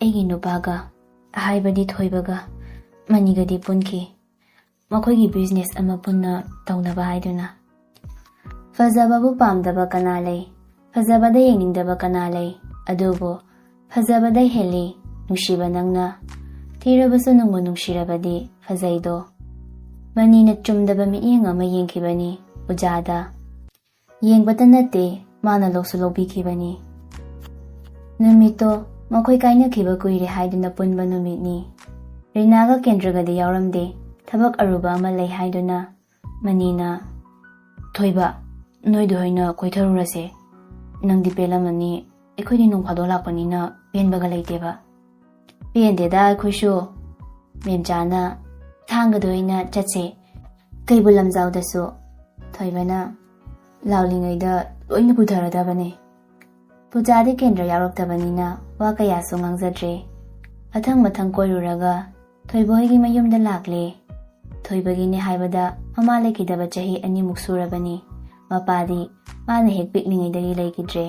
ꯑꯩꯒꯤ ꯅꯨꯄꯥꯒ, ꯍꯥꯏꯕꯗꯤ ꯊꯣꯏꯕꯒ, ꯃꯅꯤꯒꯗꯤ ꯄꯨꯟꯈꯤ꯫ ꯃꯈꯣꯏꯒꯤ ꯕꯤꯖꯤꯅꯦꯁ ꯑꯃ ꯄꯨꯟꯅ ꯇꯧꯅꯕ ꯍꯥꯏꯗꯨꯅ꯫ ꯐꯖꯕꯕꯨ ꯄꯥꯝꯗꯕ ꯀꯅꯥ ꯂꯩ? ꯐꯖꯕꯗ ꯌꯦꯡꯅꯤꯡꯗꯕ ꯀꯅꯥ ꯂꯩ? ꯑꯗꯨꯕꯨ ꯐꯖꯕꯗ ꯍꯦꯜꯂꯤ ꯅꯨꯡꯁꯤꯕ ꯅꯪꯅ꯫ ꯊꯤꯔꯕꯁꯨ ꯅꯪꯕꯨ ꯅꯨꯡꯁꯤꯔꯕꯗꯤ ꯐꯖꯩꯗꯣ꯫" ꯃꯅꯤꯅ ꯆꯨꯝꯗꯕ ꯃꯤꯠꯌꯦꯡ ꯑꯃ ꯌꯦꯡꯈꯤꯕꯅꯤ ꯎꯖꯥꯗ꯫ ꯌꯦꯡꯕꯇ ꯅꯠꯇꯦ, ꯃꯥꯅ ꯂꯧꯁꯨ ꯂꯧꯕꯤꯈꯤꯕꯅꯤ꯫ ꯅꯨꯃꯤꯠꯇꯣ ꯃꯈꯣꯏ ꯀꯥꯏꯅꯈꯤꯕ ꯀꯨꯏꯔꯦ ꯍꯥꯏꯗꯨꯅ ꯄꯨꯟꯕ ꯅꯨꯃꯤꯠꯅꯤ꯫ ꯔꯤꯅꯥꯒ ꯀꯦꯟꯗ꯭ꯔꯒꯗꯤ ꯌꯥꯎꯔꯝꯗꯦ, ꯊꯕꯛ ꯑꯔꯨꯕ ꯑꯃ ꯂꯩ ꯍꯥꯏꯗꯨꯅ꯫ ꯃꯅꯤꯅ, "ꯊꯣꯏꯕ, ꯅꯣꯏꯗ ꯑꯣꯏꯅ ꯀꯣꯏꯊꯔꯨꯔꯁꯦ꯫ ꯅꯪꯗꯤ ꯄꯦꯜꯂꯝꯃꯅꯤ, ꯑꯩꯈꯣꯏꯗꯤ ꯅꯣꯡ ꯐꯥꯗꯣꯛ ꯂꯥꯛꯄꯅꯤꯅ ꯄꯦꯟꯕꯒ ꯂꯩꯇꯦꯕ꯫" "ꯄꯦꯟꯗꯦꯗ ꯑꯩꯈꯣꯏꯁꯨ꯫" ꯃꯦꯝꯆꯥꯅ, "ꯊꯥꯡꯒꯗ ꯑꯣꯏꯅ ꯆꯠꯁꯦ, ꯀꯩꯕꯨꯜ ꯂꯝꯖꯥꯎꯗꯁꯨ꯫" ꯊꯣꯏꯕꯅ, "ꯂꯥꯛꯂꯤꯉꯩꯗ ꯂꯣꯏꯅ ꯄꯨꯊꯔꯗꯕꯅꯦ꯫" ꯄꯨꯖꯥꯗꯤ ꯀꯦꯟꯗ꯭ꯔ ꯌꯥꯎꯔꯛꯇꯕꯅꯤꯅ ꯋꯥ ꯀꯌꯥꯁꯨ ꯉꯥꯡꯖꯗ꯭ꯔꯦ꯫ ꯃꯊꯪ ꯃꯊꯪ ꯀꯣꯏꯔꯨꯔꯒ ꯊꯣꯏꯕ ꯍꯣꯏꯒꯤ ꯃꯌꯨꯝꯗ ꯂꯥꯛꯂꯦ꯫ ꯊꯣꯏꯕꯒꯤꯅꯦ ꯍꯥꯏꯕꯗ ꯃꯃꯥ ꯂꯩꯈꯤꯗꯕ ꯆꯍꯤ ꯑꯅꯤꯃꯨꯛ ꯁꯨꯔꯕꯅꯤ꯫ ꯃꯄꯥꯗꯤ ꯃꯥꯅ ꯍꯦꯛ ꯄꯤꯛꯂꯤꯉꯩꯗꯒꯤ ꯂꯩꯈꯤꯗ꯭ꯔꯦ꯫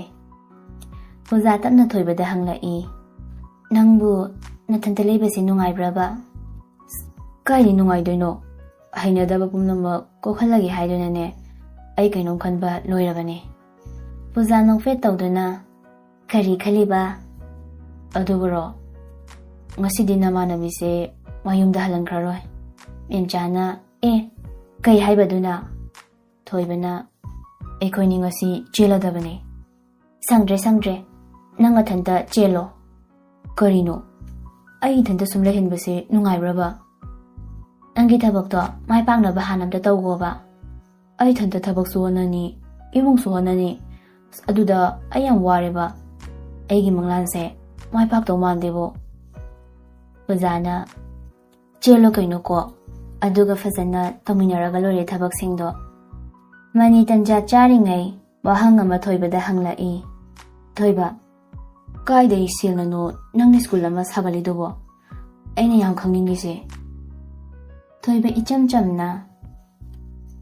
ꯄꯨꯖꯥ ꯇꯞꯅ ꯊꯣꯏꯕꯗ ꯍꯪꯂꯛꯏ, "ꯅꯪꯕꯨ ꯅꯊꯟꯇ ꯂꯩꯕꯁꯤ ꯅꯨꯡꯉꯥꯏꯕ꯭ꯔꯕ?" "ꯀꯥꯏꯗꯤ ꯅꯨꯡꯉꯥꯏꯗꯣꯏꯅꯣ? ꯍꯩꯅꯗꯕ ꯄꯨꯝꯅꯃꯛ ꯀꯣꯛꯍꯜꯂꯒꯦ ꯍꯥꯏꯗꯨꯅꯅꯦ ꯑꯩ ꯀꯩꯅꯣꯝ ꯈꯟꯕ ꯂꯣꯏꯔꯕꯅꯦ꯫" ꯄꯨꯖꯥ ꯅꯣꯛꯐꯦꯠ ꯇꯧꯗꯨꯅ, "ꯀꯔꯤ ꯈꯜꯂꯤꯕ?" "ꯑꯗꯨꯕꯨꯔꯣ, ꯉꯁꯤꯗꯤ ꯅꯃꯥꯟꯅꯕꯤꯁꯦ ꯃꯌꯨꯝꯗ ꯍꯜꯂꯟꯈ꯭ꯔꯔꯣꯏ꯫" ꯃꯦꯝꯆꯥꯅ, "ꯑꯦ, ꯀꯩ ꯍꯥꯏꯕꯗꯨꯅ?" ꯊꯣꯏꯕꯅ, "ꯑꯩꯈꯣꯏꯅꯤ ꯉꯁꯤ ꯆꯦꯜꯂꯗꯕꯅꯦ꯫" "ꯁꯪꯗ꯭ꯔꯦ, ꯁꯪꯗ꯭ꯔꯦ꯫ ꯅꯪ ꯃꯊꯟꯇ ꯆꯦꯜꯂꯣ꯫" "ꯀꯔꯤꯅꯣ? ꯑꯩ ꯏꯊꯟꯇ ꯁꯨꯝ ꯂꯩꯍꯟꯕꯁꯦ ꯅꯨꯡꯉꯥꯏꯕ꯭ꯔꯕ?" "ꯅꯪꯒꯤ ꯊꯕꯛꯇꯣ ꯃꯥꯏ ꯄꯥꯛꯅꯕ ꯍꯥꯟꯅ ꯑꯝꯇ ꯇꯧꯈꯣꯕ꯫ ꯑꯩ ꯏꯊꯟꯇ ꯊꯕꯛꯁꯨ ꯍꯣꯠꯅꯅꯤ, ꯏꯃꯨꯡꯁꯨ ꯍꯣꯠꯅꯅꯤ꯫ ꯑꯁ, ꯑꯗꯨꯗ ꯑꯩ ꯌꯥꯝ ꯋꯥꯔꯦꯕ꯫ ꯑꯩꯒꯤ ꯃꯪꯂꯥꯟꯁꯦ ꯃꯥꯏ ꯄꯥꯛꯇꯧ ꯃꯥꯟꯗꯦꯕꯣ꯫" ꯑꯣꯖꯥꯅ, "ꯆꯦꯜꯂꯣ ꯀꯩꯅꯣꯀꯣ, ꯑꯗꯨꯒ ꯐꯖꯅ ꯇꯧꯃꯤꯟꯅꯔꯒ ꯂꯣꯏꯔꯦ ꯊꯕꯛꯁꯤꯡꯗꯣ꯫" ꯃꯅꯤ ꯇꯟꯖꯥ ꯆꯥꯔꯤꯉꯩ ꯋꯥꯍꯪ ꯑꯃ ꯊꯣꯏꯕꯗ ꯍꯪꯂꯛꯏ, "ꯊꯣꯏꯕ, ꯀꯥꯏꯗꯩ ꯁꯦꯜꯅꯅꯣ ꯅꯪꯅ ꯁ꯭ꯀꯨꯜ ꯑꯃ ꯁꯥꯒꯠꯂꯤꯗꯨꯕꯣ? ꯑꯩꯅ ꯌꯥꯝ ꯈꯪꯅꯤꯡꯉꯤꯁꯦ꯫" ꯊꯣꯏꯕ ꯏꯆꯝ ꯆꯝꯅ,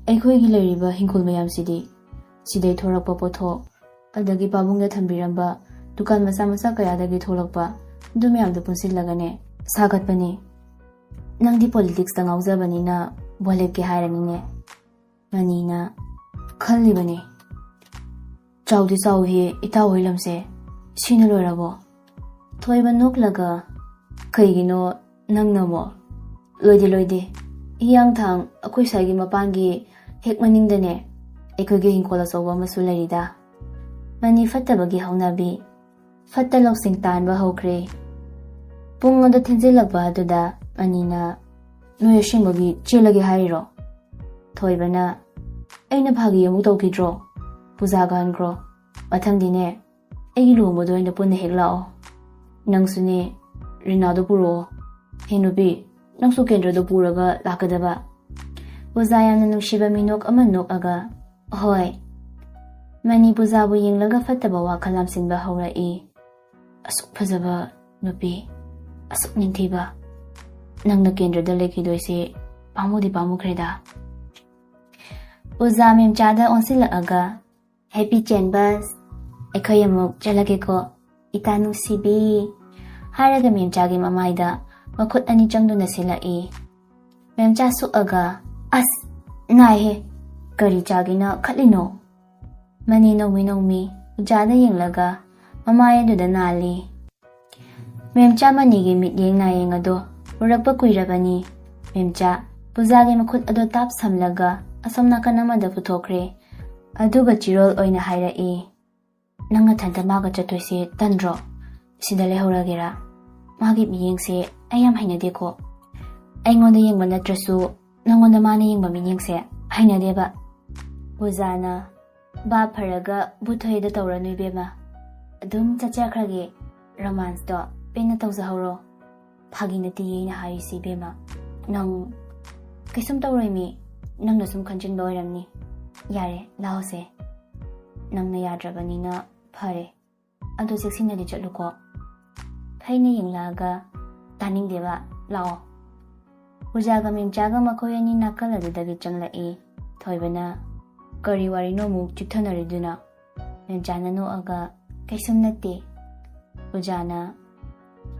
"ꯑꯩꯈꯣꯏꯒꯤ ꯂꯩꯔꯤꯕ ꯍꯤꯡꯈꯣꯜ ꯃꯌꯥꯝꯁꯤꯗꯤ, ꯁꯤꯗꯩ ꯊꯣꯔꯛꯄ ꯄꯣꯠꯊꯣꯛ, ꯑꯗꯒꯤ ꯄꯥꯕꯨꯡꯗ ꯊꯝꯕꯤꯔꯝꯕ ꯗꯨꯀꯥꯟ ꯃꯆꯥ ꯃꯆꯥ ꯀꯌꯥꯗꯒꯤ ꯊꯣꯛꯂꯛꯄ, ꯑꯗꯨ ꯃꯌꯥꯝꯗꯣ ꯄꯨꯟꯁꯤꯜꯂꯒꯅꯦ ꯁꯥꯒꯠꯄꯅꯤ꯫ ꯅꯪꯗꯤ ꯄꯣꯂꯤꯇꯤꯛꯁꯇ ꯉꯥꯎꯖꯕꯅꯤꯅ ꯚꯣꯠ ꯂꯦꯞꯀꯦ ꯍꯥꯏꯔꯅꯤꯅꯦ꯫" ꯃꯅꯤꯅ, "ꯈꯜꯂꯤꯕꯅꯤ꯫ ꯆꯥꯎꯗꯤ ꯆꯥꯎꯍꯦ ꯏꯇꯥꯎ ꯍꯣꯏ ꯂꯝꯁꯦ, ꯁꯤꯅ ꯂꯣꯏꯔꯕꯣ?" ꯊꯣꯏꯕ ꯅꯣꯛꯂꯒ, "ꯀꯩꯒꯤꯅꯣ ꯅꯪꯅ ꯑꯃꯨꯛ?" "ꯂꯣꯏꯗꯦ, ꯂꯣꯏꯗꯦ꯫ ꯍꯤꯌꯥꯡꯊꯥꯡ ꯑꯩꯈꯣꯏ ꯁ꯭ꯋꯥꯏꯒꯤ ꯃꯄꯥꯟꯒꯤ ꯍꯦꯛ ꯃꯅꯤꯡꯗꯅꯦ ꯑꯩꯈꯣꯏꯒꯤ ꯍꯤꯡꯈꯣꯜ ꯑꯆꯧꯕ ꯑꯃꯁꯨ ꯂꯩꯔꯤꯗ꯫" ꯃꯅꯤ ꯐꯠꯇꯕꯒꯤ ꯍꯧꯅꯕꯤ꯫ ꯐꯠꯇ ꯂꯧꯁꯤꯡ ꯇꯥꯟꯕ ꯍꯧꯈ꯭ꯔꯦ꯫ ꯄꯨꯡ ꯑꯗꯨ ꯊꯦꯡꯖꯤꯜꯂꯛꯄ ꯑꯗꯨꯗ ꯃꯅꯤꯅ, "ꯅꯣꯏ ꯑꯁꯦꯡꯕꯒꯤ ꯆꯦꯜꯂꯒꯦ ꯍꯥꯏꯔꯤꯔꯣ?" ꯊꯣꯏꯕꯅ, "ꯑꯩꯅ ꯐꯥꯒꯤ ꯑꯃꯨꯛ ꯇꯧꯈꯤꯗ꯭ꯔꯣ? ꯄꯨꯖꯥ ꯀꯥꯍꯟꯈ꯭ꯔꯣ꯫ ꯃꯊꯪꯗꯤꯅꯦ ꯑꯩꯒꯤ ꯂꯨꯍꯣꯡꯕꯗ ꯑꯣꯏꯅ ꯄꯨꯟꯅ ꯍꯦꯛ ꯂꯥꯛꯑꯣ꯫ ꯅꯪꯁꯨꯅꯦ ꯔꯤꯅꯥꯗꯣ ꯄꯨꯔꯛꯑꯣ꯫ ꯍꯦ ꯅꯨꯄꯤ, ꯅꯪꯁꯨ ꯀꯦꯟꯗ꯭ꯔꯗꯣ ꯄꯨꯔꯒ ꯂꯥꯛꯀꯗꯕ꯫" ꯄꯨꯖꯥ ꯌꯥꯝꯅ ꯅꯨꯡꯁꯤꯕ ꯃꯤꯅꯣꯛ ꯑꯃ ꯅꯣꯛꯑꯒ, "ꯍꯣꯏ꯫" ꯃꯅꯤ ꯄꯨꯖꯥꯕꯨ ꯌꯦꯡꯂꯒ ꯐꯠꯇꯕ ꯋꯥꯈꯜ ꯂꯥꯝꯁꯤꯟꯕ ꯍꯧꯔꯛꯏ꯫ "ꯑꯁꯨꯛ ꯐꯖꯕ ꯅꯨꯄꯤ, ꯑꯁꯨꯛ ꯅꯤꯡꯊꯤꯕ, ꯅꯪꯅ ꯀꯦꯟꯗ꯭ꯔꯗ ꯂꯩꯈꯤꯗꯣꯏꯁꯦ ꯄꯥꯝꯃꯨꯗꯤ ꯄꯥꯝꯃꯨꯈ꯭ꯔꯦꯗ꯫" ꯄꯨꯖꯥ ꯃꯦꯝꯆꯥꯗ ꯑꯣꯟꯁꯤꯜꯂꯛꯑꯒ, "ꯍꯦꯄꯤ ꯆꯦꯟꯕꯁ, ꯑꯩꯈꯣꯏ ꯑꯃꯨꯛ ꯆꯠꯂꯒꯦꯀꯣ, ꯏꯇꯥ ꯅꯨꯡꯁꯤꯕꯤ," ꯍꯥꯏꯔꯒ ꯃꯦꯝꯆꯥꯒꯤ ꯃꯃꯥꯏꯗ ꯃꯈꯨꯠ ꯑꯅꯤ ꯆꯪꯗꯨꯅ ꯁꯤꯜꯂꯛꯏ꯫ ꯃꯦꯝꯆꯥ ꯁꯨꯛꯑꯒ, "ꯑꯁ, ꯅꯥꯏꯍꯦ, ꯀꯔꯤ ꯆꯥꯒꯦꯅ ꯈꯠꯂꯤꯅꯣ?" ꯃꯅꯤ ꯅꯣꯡꯃꯤ ꯅꯣꯡꯃꯤ ꯎꯖꯥꯗ ꯌꯦꯡꯂꯒ ꯃꯃꯥꯏ ꯑꯗꯨꯗ ꯅꯥꯜꯂꯤ꯫ ꯃꯦꯝꯆꯥ ꯃꯅꯤꯒꯤ ꯃꯤꯠꯌꯦꯡ ꯅꯥꯌꯦꯡ ꯑꯗꯣ ꯎꯔꯛꯄ ꯀꯨꯏꯔꯕꯅꯤ꯫ ꯃꯦꯝꯆꯥ ꯄꯨꯖꯥꯒꯤ ꯃꯈꯨꯠ ꯑꯗꯣ ꯇꯥꯞ ꯁꯝꯂꯒ ꯑꯁꯣꯝ ꯅꯥꯀꯟ ꯑꯃꯗ ꯄꯨꯊꯣꯛꯈ꯭ꯔꯦ꯫ ꯑꯗꯨꯒ ꯆꯤꯔꯣꯜ ꯑꯣꯏꯅ ꯍꯥꯏꯔꯛꯏ, "ꯅꯪ ꯅꯊꯟꯇ ꯃꯥꯒ ꯆꯠꯇꯣꯏꯁꯦ ꯇꯟꯗ꯭ꯔꯣ? ꯁꯤꯗ ꯂꯩꯍꯧꯔꯒꯦꯔꯥ? ꯃꯥꯒꯤ ꯃꯤꯠꯌꯦꯡꯁꯦ ꯑꯩ ꯌꯥꯝ ꯍꯩꯅꯗꯦꯀꯣ꯫ ꯑꯩꯉꯣꯟꯗ ꯌꯦꯡꯕ ꯅꯠꯇ꯭ꯔꯁꯨ ꯅꯪꯉꯣꯟꯗ ꯃꯥꯅ ꯌꯦꯡꯕ ꯃꯤꯠꯌꯦꯡꯁꯦ ꯍꯩꯅꯗꯦꯕ꯫" ꯄꯨꯖꯥꯅ, "ꯚꯥꯞ ꯐꯔꯒ ꯕꯨꯠ ꯊꯣꯛꯑꯦꯗ ꯇꯧꯔꯅꯨ ꯏꯕꯦꯝꯃ꯫ ꯑꯗꯨꯝ ꯆꯠꯆꯈ꯭ꯔꯒꯦ꯫ ꯔꯣꯃꯥꯟꯁꯇꯣ ꯄꯦꯟꯅ ꯇꯧꯖꯍꯧꯔꯣ꯫ ꯐꯥꯒꯤ ꯅꯠꯇꯦ ꯑꯩꯅ ꯍꯥꯏꯔꯤꯁꯤ ꯏꯕꯦꯝꯃ꯫ ꯅꯪ ꯀꯩꯁꯨꯝ ꯇꯧꯔꯣꯏ ꯃꯤ꯫ ꯅꯪꯅ ꯁꯨꯝ ꯈꯟꯖꯤꯟꯕ ꯑꯣꯏꯔꯝꯅꯤ꯫ ꯌꯥꯔꯦ, ꯂꯥꯛꯑꯣꯁꯦ꯫ ꯅꯪꯅ ꯌꯥꯗ꯭ꯔꯕꯅꯤꯅ ꯐꯔꯦ꯫ ꯑꯗꯣ ꯆꯦꯛꯁꯤꯟꯅꯗꯤ ꯆꯠꯂꯨꯀꯣ꯫" ꯐꯩꯅ ꯌꯦꯡꯂꯛꯑꯒ, "ꯇꯥꯅꯤꯡꯗꯦꯕ, ꯂꯥꯛꯑꯣ꯫" ꯄꯨꯖꯥꯒ ꯃꯦꯝꯆꯥꯒ ꯃꯈꯣꯏ ꯑꯅꯤ ꯅꯥꯀꯜ ꯑꯗꯨꯗꯒꯤ ꯆꯪꯂꯛꯏ꯫ ꯊꯣꯏꯕꯅ, "ꯀꯔꯤ ꯋꯥꯔꯤꯅꯣ ꯑꯃꯨꯛ ꯆꯤꯛꯊꯅꯔꯤꯗꯨꯅ?" ꯃꯦꯝꯆꯥꯅ ꯅꯣꯛꯑꯒ, "ꯀꯩꯁꯨꯝ ꯅꯠꯇꯦ꯫" ꯄꯨꯖꯥꯅ,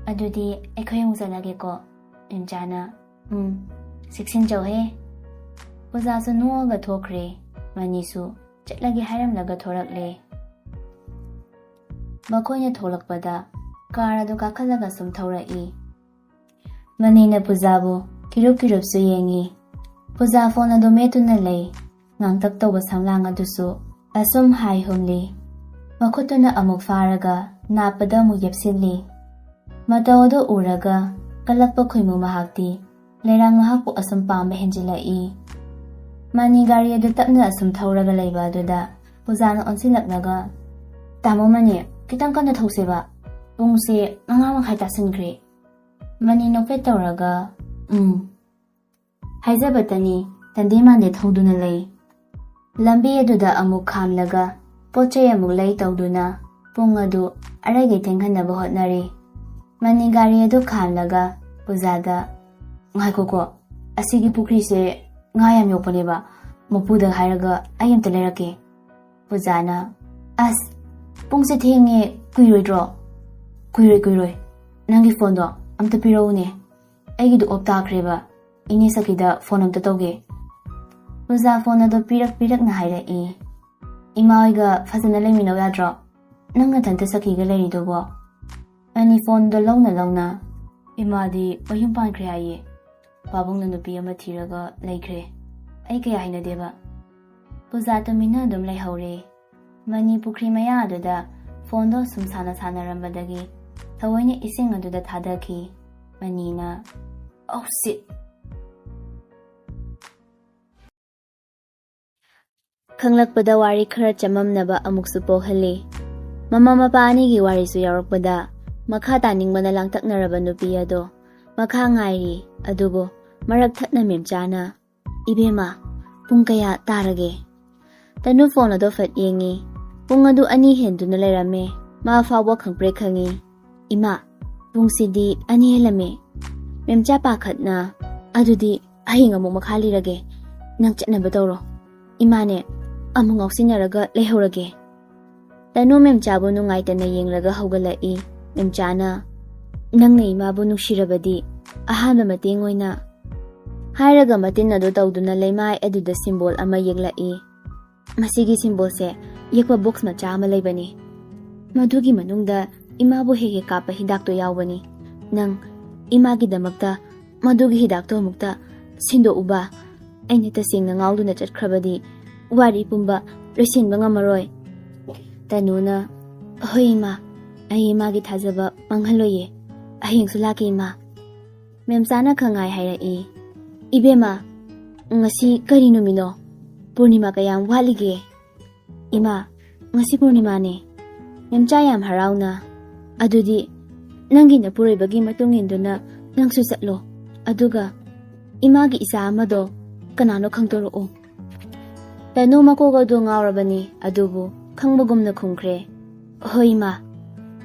"ꯑꯗꯨꯗꯤ ꯑꯩꯈꯣꯏ ꯑꯃꯨꯛ ꯆꯠꯂꯒꯦꯀꯣ꯫" ꯃꯦꯝꯆꯥꯅ, "ꯎꯝ, ꯆꯦꯛꯁꯤꯟꯖꯧꯍꯦ꯫" ꯄꯨꯖꯥꯁꯨ ꯅꯣꯛꯑꯒ ꯊꯣꯛꯈ꯭ꯔꯦ꯫ ꯃꯅꯤꯁꯨ ꯆꯠꯂꯒꯦ ꯍꯥꯏꯔꯝꯂꯒ ꯊꯣꯔꯛꯂꯦ꯫ ꯃꯈꯣꯏꯅ ꯊꯣꯛꯂꯛꯄꯗ ꯀꯥꯔ ꯑꯗꯨ ꯀꯥꯈꯠꯂꯒ ꯁꯨꯝ ꯊꯧꯔꯛꯏ꯫ ꯃꯅꯤꯅ ꯄꯨꯖꯥꯕꯨ ꯀꯤꯔꯨꯞ ꯀꯤꯔꯨꯞꯁꯨ ꯌꯦꯡꯉꯤ꯫ ꯄꯨꯖꯥ ꯐꯣꯟ ꯑꯗꯨ ꯃꯦꯠꯇꯨꯅ ꯂꯩ꯫ ꯉꯥꯡꯇꯛ ꯇꯧꯕ ꯁꯝꯂꯥꯡ ꯑꯗꯨꯁꯨ ꯑꯁꯨꯝ ꯍꯥꯏ ꯍꯨꯝꯂꯤ꯫ ꯃꯈꯨꯠꯇꯨꯅ ꯑꯃꯨꯛ ꯐꯥꯔꯒ ꯅꯥꯞꯄꯗ ꯑꯃꯨꯛ ꯌꯦꯞꯁꯤꯜꯂꯤ꯫ ꯃꯇꯧ ꯑꯗꯨ ꯎꯔꯒ ꯀꯜꯂꯛꯄ ꯈꯣꯏꯃꯨ ꯃꯍꯥꯛꯇꯤ ꯂꯩꯔꯥꯡ ꯃꯍꯥꯛꯄꯨ ꯑꯁꯨꯝ ꯄꯥꯝꯕ ꯍꯦꯟꯖꯤꯜꯂꯛꯏ꯫ ꯃꯅꯤ ꯒꯥꯔꯤ ꯑꯗꯨ ꯇꯞꯅ ꯑꯁꯨꯝ ꯊꯧꯔꯒ ꯂꯩꯕ ꯑꯗꯨꯗ ꯄꯨꯖꯥꯅ ꯑꯣꯟꯁꯤꯜꯂꯛꯂꯒ, "ꯇꯥꯃꯣ ꯃꯅꯤ, ꯈꯤꯇꯪ ꯀꯟꯅ ꯊꯧꯁꯦꯕ꯫ ꯄꯨꯡꯁꯦ ꯃꯉꯥ ꯃꯈꯥꯏ ꯇꯥꯁꯤꯟꯈ꯭ꯔꯦ꯫" ꯃꯅꯤ ꯅꯣꯛꯐꯦꯠ ꯇꯧꯔꯒ, "ꯎꯝ, ꯍꯥꯏꯖꯕꯇꯅꯤ, ꯇꯟꯗꯦ ꯃꯥꯟꯗꯦ ꯊꯧꯗꯨꯅ ꯂꯩ꯫" ꯂꯝꯕꯤ ꯑꯗꯨꯗ ꯑꯃꯨꯛ ꯈꯥꯝꯂꯒ ꯄꯣꯠ ꯆꯩ ꯑꯃꯨꯛ ꯂꯩ ꯇꯧꯗꯨꯅ ꯄꯨꯡ ꯑꯗꯨ ꯑꯔꯩꯒꯩ ꯊꯦꯡꯍꯟꯅꯕ ꯍꯣꯠꯅꯔꯤ꯫ ꯃꯅꯤ ꯒꯥꯔꯤ ꯑꯗꯨ ꯈꯥꯝꯂꯒ ꯄꯨꯖꯥꯗ, "ꯉꯥꯏꯈꯣꯀꯣ, ꯑꯁꯤꯒꯤ ꯄꯨꯈ꯭ꯔꯤꯁꯦ ꯉꯥ ꯌꯥꯝ ꯌꯣꯛꯄꯅꯦꯕ, ꯃꯄꯨꯗ ꯍꯥꯏꯔꯒ ꯑꯩ ꯑꯝꯇ ꯂꯩꯔꯛꯀꯦ꯫" ꯄꯨꯖꯥꯅ, "ꯑꯁ, "ꯄꯨꯡꯁꯦ ꯊꯦꯡꯉꯦ, ꯀꯨꯏꯔꯣꯏꯗ꯭ꯔꯣ?" "ꯀꯨꯏꯔꯣꯏ, ꯀꯨꯏꯔꯣꯏ꯫ ꯅꯪꯒꯤ ꯐꯣꯟꯗꯣ ꯑꯝꯇ ꯄꯤꯔꯛꯎꯅꯦ꯫ ꯑꯩꯒꯤꯗꯣ ꯑꯣꯞ ꯇꯥꯈ꯭ꯔꯦꯕ꯫ ꯏꯅꯦ ꯁꯈꯤꯗ ꯐꯣꯟ ꯑꯝꯇ ꯇꯧꯒꯦ꯫" ꯄꯨꯖꯥ ꯐꯣꯟ ꯑꯗꯣ ꯄꯤꯔꯛ ꯄꯤꯔꯛꯅ ꯍꯥꯏꯔꯛꯏ꯫ "ꯏꯃꯥ ꯍꯣꯏꯒ ꯐꯖꯅ ꯂꯩꯃꯤꯟꯅꯧ ꯌꯥꯗ꯭ꯔꯣ? ꯅꯪ ꯅꯊꯟꯇ ꯁꯈꯤꯒ ꯂꯩꯔꯤꯗꯨꯕꯣ?" ꯑꯅꯤ ꯐꯣꯟꯗꯣ ꯂꯧꯅ ꯂꯧꯅ, "ꯏꯃꯥꯗꯤ ꯃꯌꯨꯝ ꯄꯥꯟꯈ꯭ꯔꯦ ꯍꯥꯏꯌꯦ꯫ ꯄꯥꯕꯨꯡꯅ ꯅꯨꯄꯤ ꯑꯃ ꯊꯤꯔꯒ ꯂꯩꯈ꯭ꯔꯦ꯫ ꯑꯩ ꯀꯌꯥ ꯍꯩꯅꯗꯦꯕ꯫" ꯄꯨꯖꯥ ꯇꯨꯃꯤꯟꯅ ꯑꯗꯨꯝ ꯂꯩꯍꯧꯔꯦ꯫ ꯃꯅꯤ ꯄꯨꯈ꯭ꯔꯤ ꯃꯌꯥ ꯑꯗꯨꯗ ꯐꯣꯟꯗꯣ ꯁꯨꯝ ꯁꯥꯟꯅ ꯁꯥꯟꯅꯔꯝꯕꯗꯒꯤ ꯊꯑꯣꯏꯅ ꯏꯁꯤꯡ ꯑꯗꯨꯗ ꯊꯥꯗꯈꯤ꯫ ꯃꯅꯤꯅ, "Oh shit!" ꯈꯪꯂꯛꯄꯗ ꯋꯥꯔꯤ ꯈꯔ ꯆꯃꯝꯅꯕ ꯑꯃꯨꯛꯁꯨ ꯄꯣꯛꯍꯜꯂꯤ꯫ ꯃꯃꯥ ꯃꯄꯥ ꯑꯅꯤꯒꯤ ꯋꯥꯔꯤꯁꯨ ꯌꯥꯎꯔꯛꯄꯗ ꯃꯈꯥ ꯇꯥꯅꯤꯡꯕꯅ ꯂꯥꯡꯇꯛꯅꯔꯕ ꯅꯨꯄꯤ ꯑꯗꯣ ꯃꯈꯥ ꯉꯥꯏꯔꯤ꯫ ꯑꯗꯨꯕꯨ ꯃꯔꯛ ꯊꯠꯅ ꯃꯦꯝꯆꯥꯅ, "ꯏꯕꯦꯝꯃ, ꯄꯨꯡ ꯀꯌꯥ ꯇꯥꯔꯒꯦ?" ꯇꯅꯨ ꯐꯣꯟ ꯑꯗꯣ ꯐꯠ ꯌꯦꯡꯉꯤ꯫ ꯄꯨꯡ ꯑꯗꯨ ꯑꯅꯤ ꯍꯦꯟꯗꯨꯅ ꯂꯩꯔꯝꯃꯦ꯫ ꯃꯥ ꯐꯥꯎꯕ ꯈꯪꯄ꯭ꯔꯦꯛ ꯈꯪꯉꯤ꯫ "ꯏꯃꯥ, ꯄꯨꯡꯁꯤꯗꯤ ꯑꯅꯤ ꯍꯦꯜꯂꯝꯃꯦ꯫" ꯃꯦꯝꯆꯥ ꯄꯥꯈꯠꯅ, "ꯑꯗꯨꯗꯤ ꯍꯌꯦꯡ ꯑꯃꯨꯛ ꯃꯈꯥ ꯂꯤꯔꯒꯦ꯫ ꯅꯪ ꯆꯠꯅꯕ ꯇꯧꯔꯣ꯫ ꯏꯃꯥꯅꯦ, ꯑꯃꯨꯛ ꯉꯥꯎꯁꯤꯟꯅꯔꯒ ꯂꯩꯍꯧꯔꯒꯦ꯫" ꯇꯅꯨ ꯃꯦꯝꯆꯥꯕꯨ ꯅꯨꯡꯉꯥꯏꯇꯅ ꯌꯦꯡꯂꯒ ꯍꯧꯒꯠꯂꯛꯏ꯫ ꯃꯦꯝꯆꯥꯅ, "ꯅꯪꯅ ꯏꯃꯥꯕꯨ ꯅꯨꯡꯁꯤꯔꯕꯗꯤ ꯑꯍꯥꯟꯕ ꯃꯇꯦꯡ ꯑꯣꯏꯅ꯫" ꯍꯥꯏꯔꯒ ꯃꯇꯤꯟ ꯑꯗꯨ ꯇꯧꯗꯨꯅ ꯂꯩꯃꯥꯏ ꯑꯗꯨꯗ ꯁꯤꯝꯕꯣꯜ ꯑꯃ ꯌꯦꯛꯂꯛꯏ꯫ "ꯃꯁꯤꯒꯤ ꯁꯤꯝꯕꯣꯜꯁꯦ ꯌꯦꯛꯄ ꯕꯣꯛꯁ ꯃꯆꯥ ꯑꯃ ꯂꯩꯕꯅꯤ꯫ ꯃꯗꯨꯒꯤ ꯃꯅꯨꯡꯗ ꯏꯃꯥꯕꯨ ꯍꯦꯛ ꯍꯦꯛ ꯀꯥꯞꯄ ꯍꯤꯗꯥꯛꯇꯣ ꯌꯥꯎꯕꯅꯤ꯫ ꯅꯪ ꯏꯃꯥꯒꯤꯗꯃꯛꯇ ꯃꯗꯨꯒꯤ ꯍꯤꯗꯥꯛꯇꯣ ꯑꯃꯨꯛꯇ ꯁꯤꯟꯗꯣꯛꯎꯕ꯫ ꯑꯩꯅ ꯇꯁꯦꯡꯅ ꯉꯥꯎꯗꯨꯅ ꯆꯠꯈ꯭ꯔꯕꯗꯤ ꯋꯥꯔꯤ ꯄꯨꯝꯕ ꯂꯣꯏꯁꯤꯟꯕ ꯉꯝꯃꯔꯣꯏ꯫" ꯇꯅꯨꯅ, "ꯍꯣꯏ ꯏꯃꯥ, ꯑꯩ ꯏꯃꯥꯒꯤ ꯊꯥꯖꯕ ꯃꯥꯡꯍꯜꯂꯣꯏꯌꯦ꯫ ꯍꯌꯦꯡꯁꯨ ꯂꯥꯛꯀꯦ ꯏꯃꯥ꯫" ꯃꯦꯝꯆꯥꯅ ꯈꯪꯉꯥꯏ ꯍꯥꯏꯔꯛꯏ꯫ "ꯏꯕꯦꯝꯃ, ꯉꯁꯤ ꯀꯔꯤ ꯅꯨꯃꯤꯠꯅꯣ? ꯄꯨꯔꯅꯤꯃꯥ ꯀꯌꯥꯝ ꯋꯥꯠꯂꯤꯒꯦ?" "ꯏꯃꯥ, ꯉꯁꯤ ꯄꯨꯔꯅꯤꯃꯥꯅꯦ꯫" ꯃꯦꯝꯆꯥ ꯌꯥꯝ ꯍꯔꯥꯎꯅ, "ꯑꯗꯨꯗꯤ ꯅꯪꯒꯤ ꯅꯄꯨꯔꯣꯏꯕꯒꯤ ꯃꯇꯨꯡ ꯏꯟꯗꯨꯅ ꯅꯪꯁꯨ ꯆꯠꯂꯣ꯫ ꯑꯗꯨꯒ ꯏꯃꯥꯒꯤ ꯏꯆꯥ ꯑꯃꯗꯣ ꯀꯅꯥꯅꯣ ꯈꯪꯗꯣꯔꯛꯑꯣ꯫" ꯇꯅꯨ ꯃꯀꯣꯛ ꯑꯗꯨ ꯉꯥꯎꯔꯕꯅꯤ, ꯑꯗꯨꯕꯨ ꯈꯪꯕꯒꯨꯝꯅ ꯈꯨꯝꯈ꯭ꯔꯦ, "ꯍꯣꯏ ꯏꯃꯥ꯫"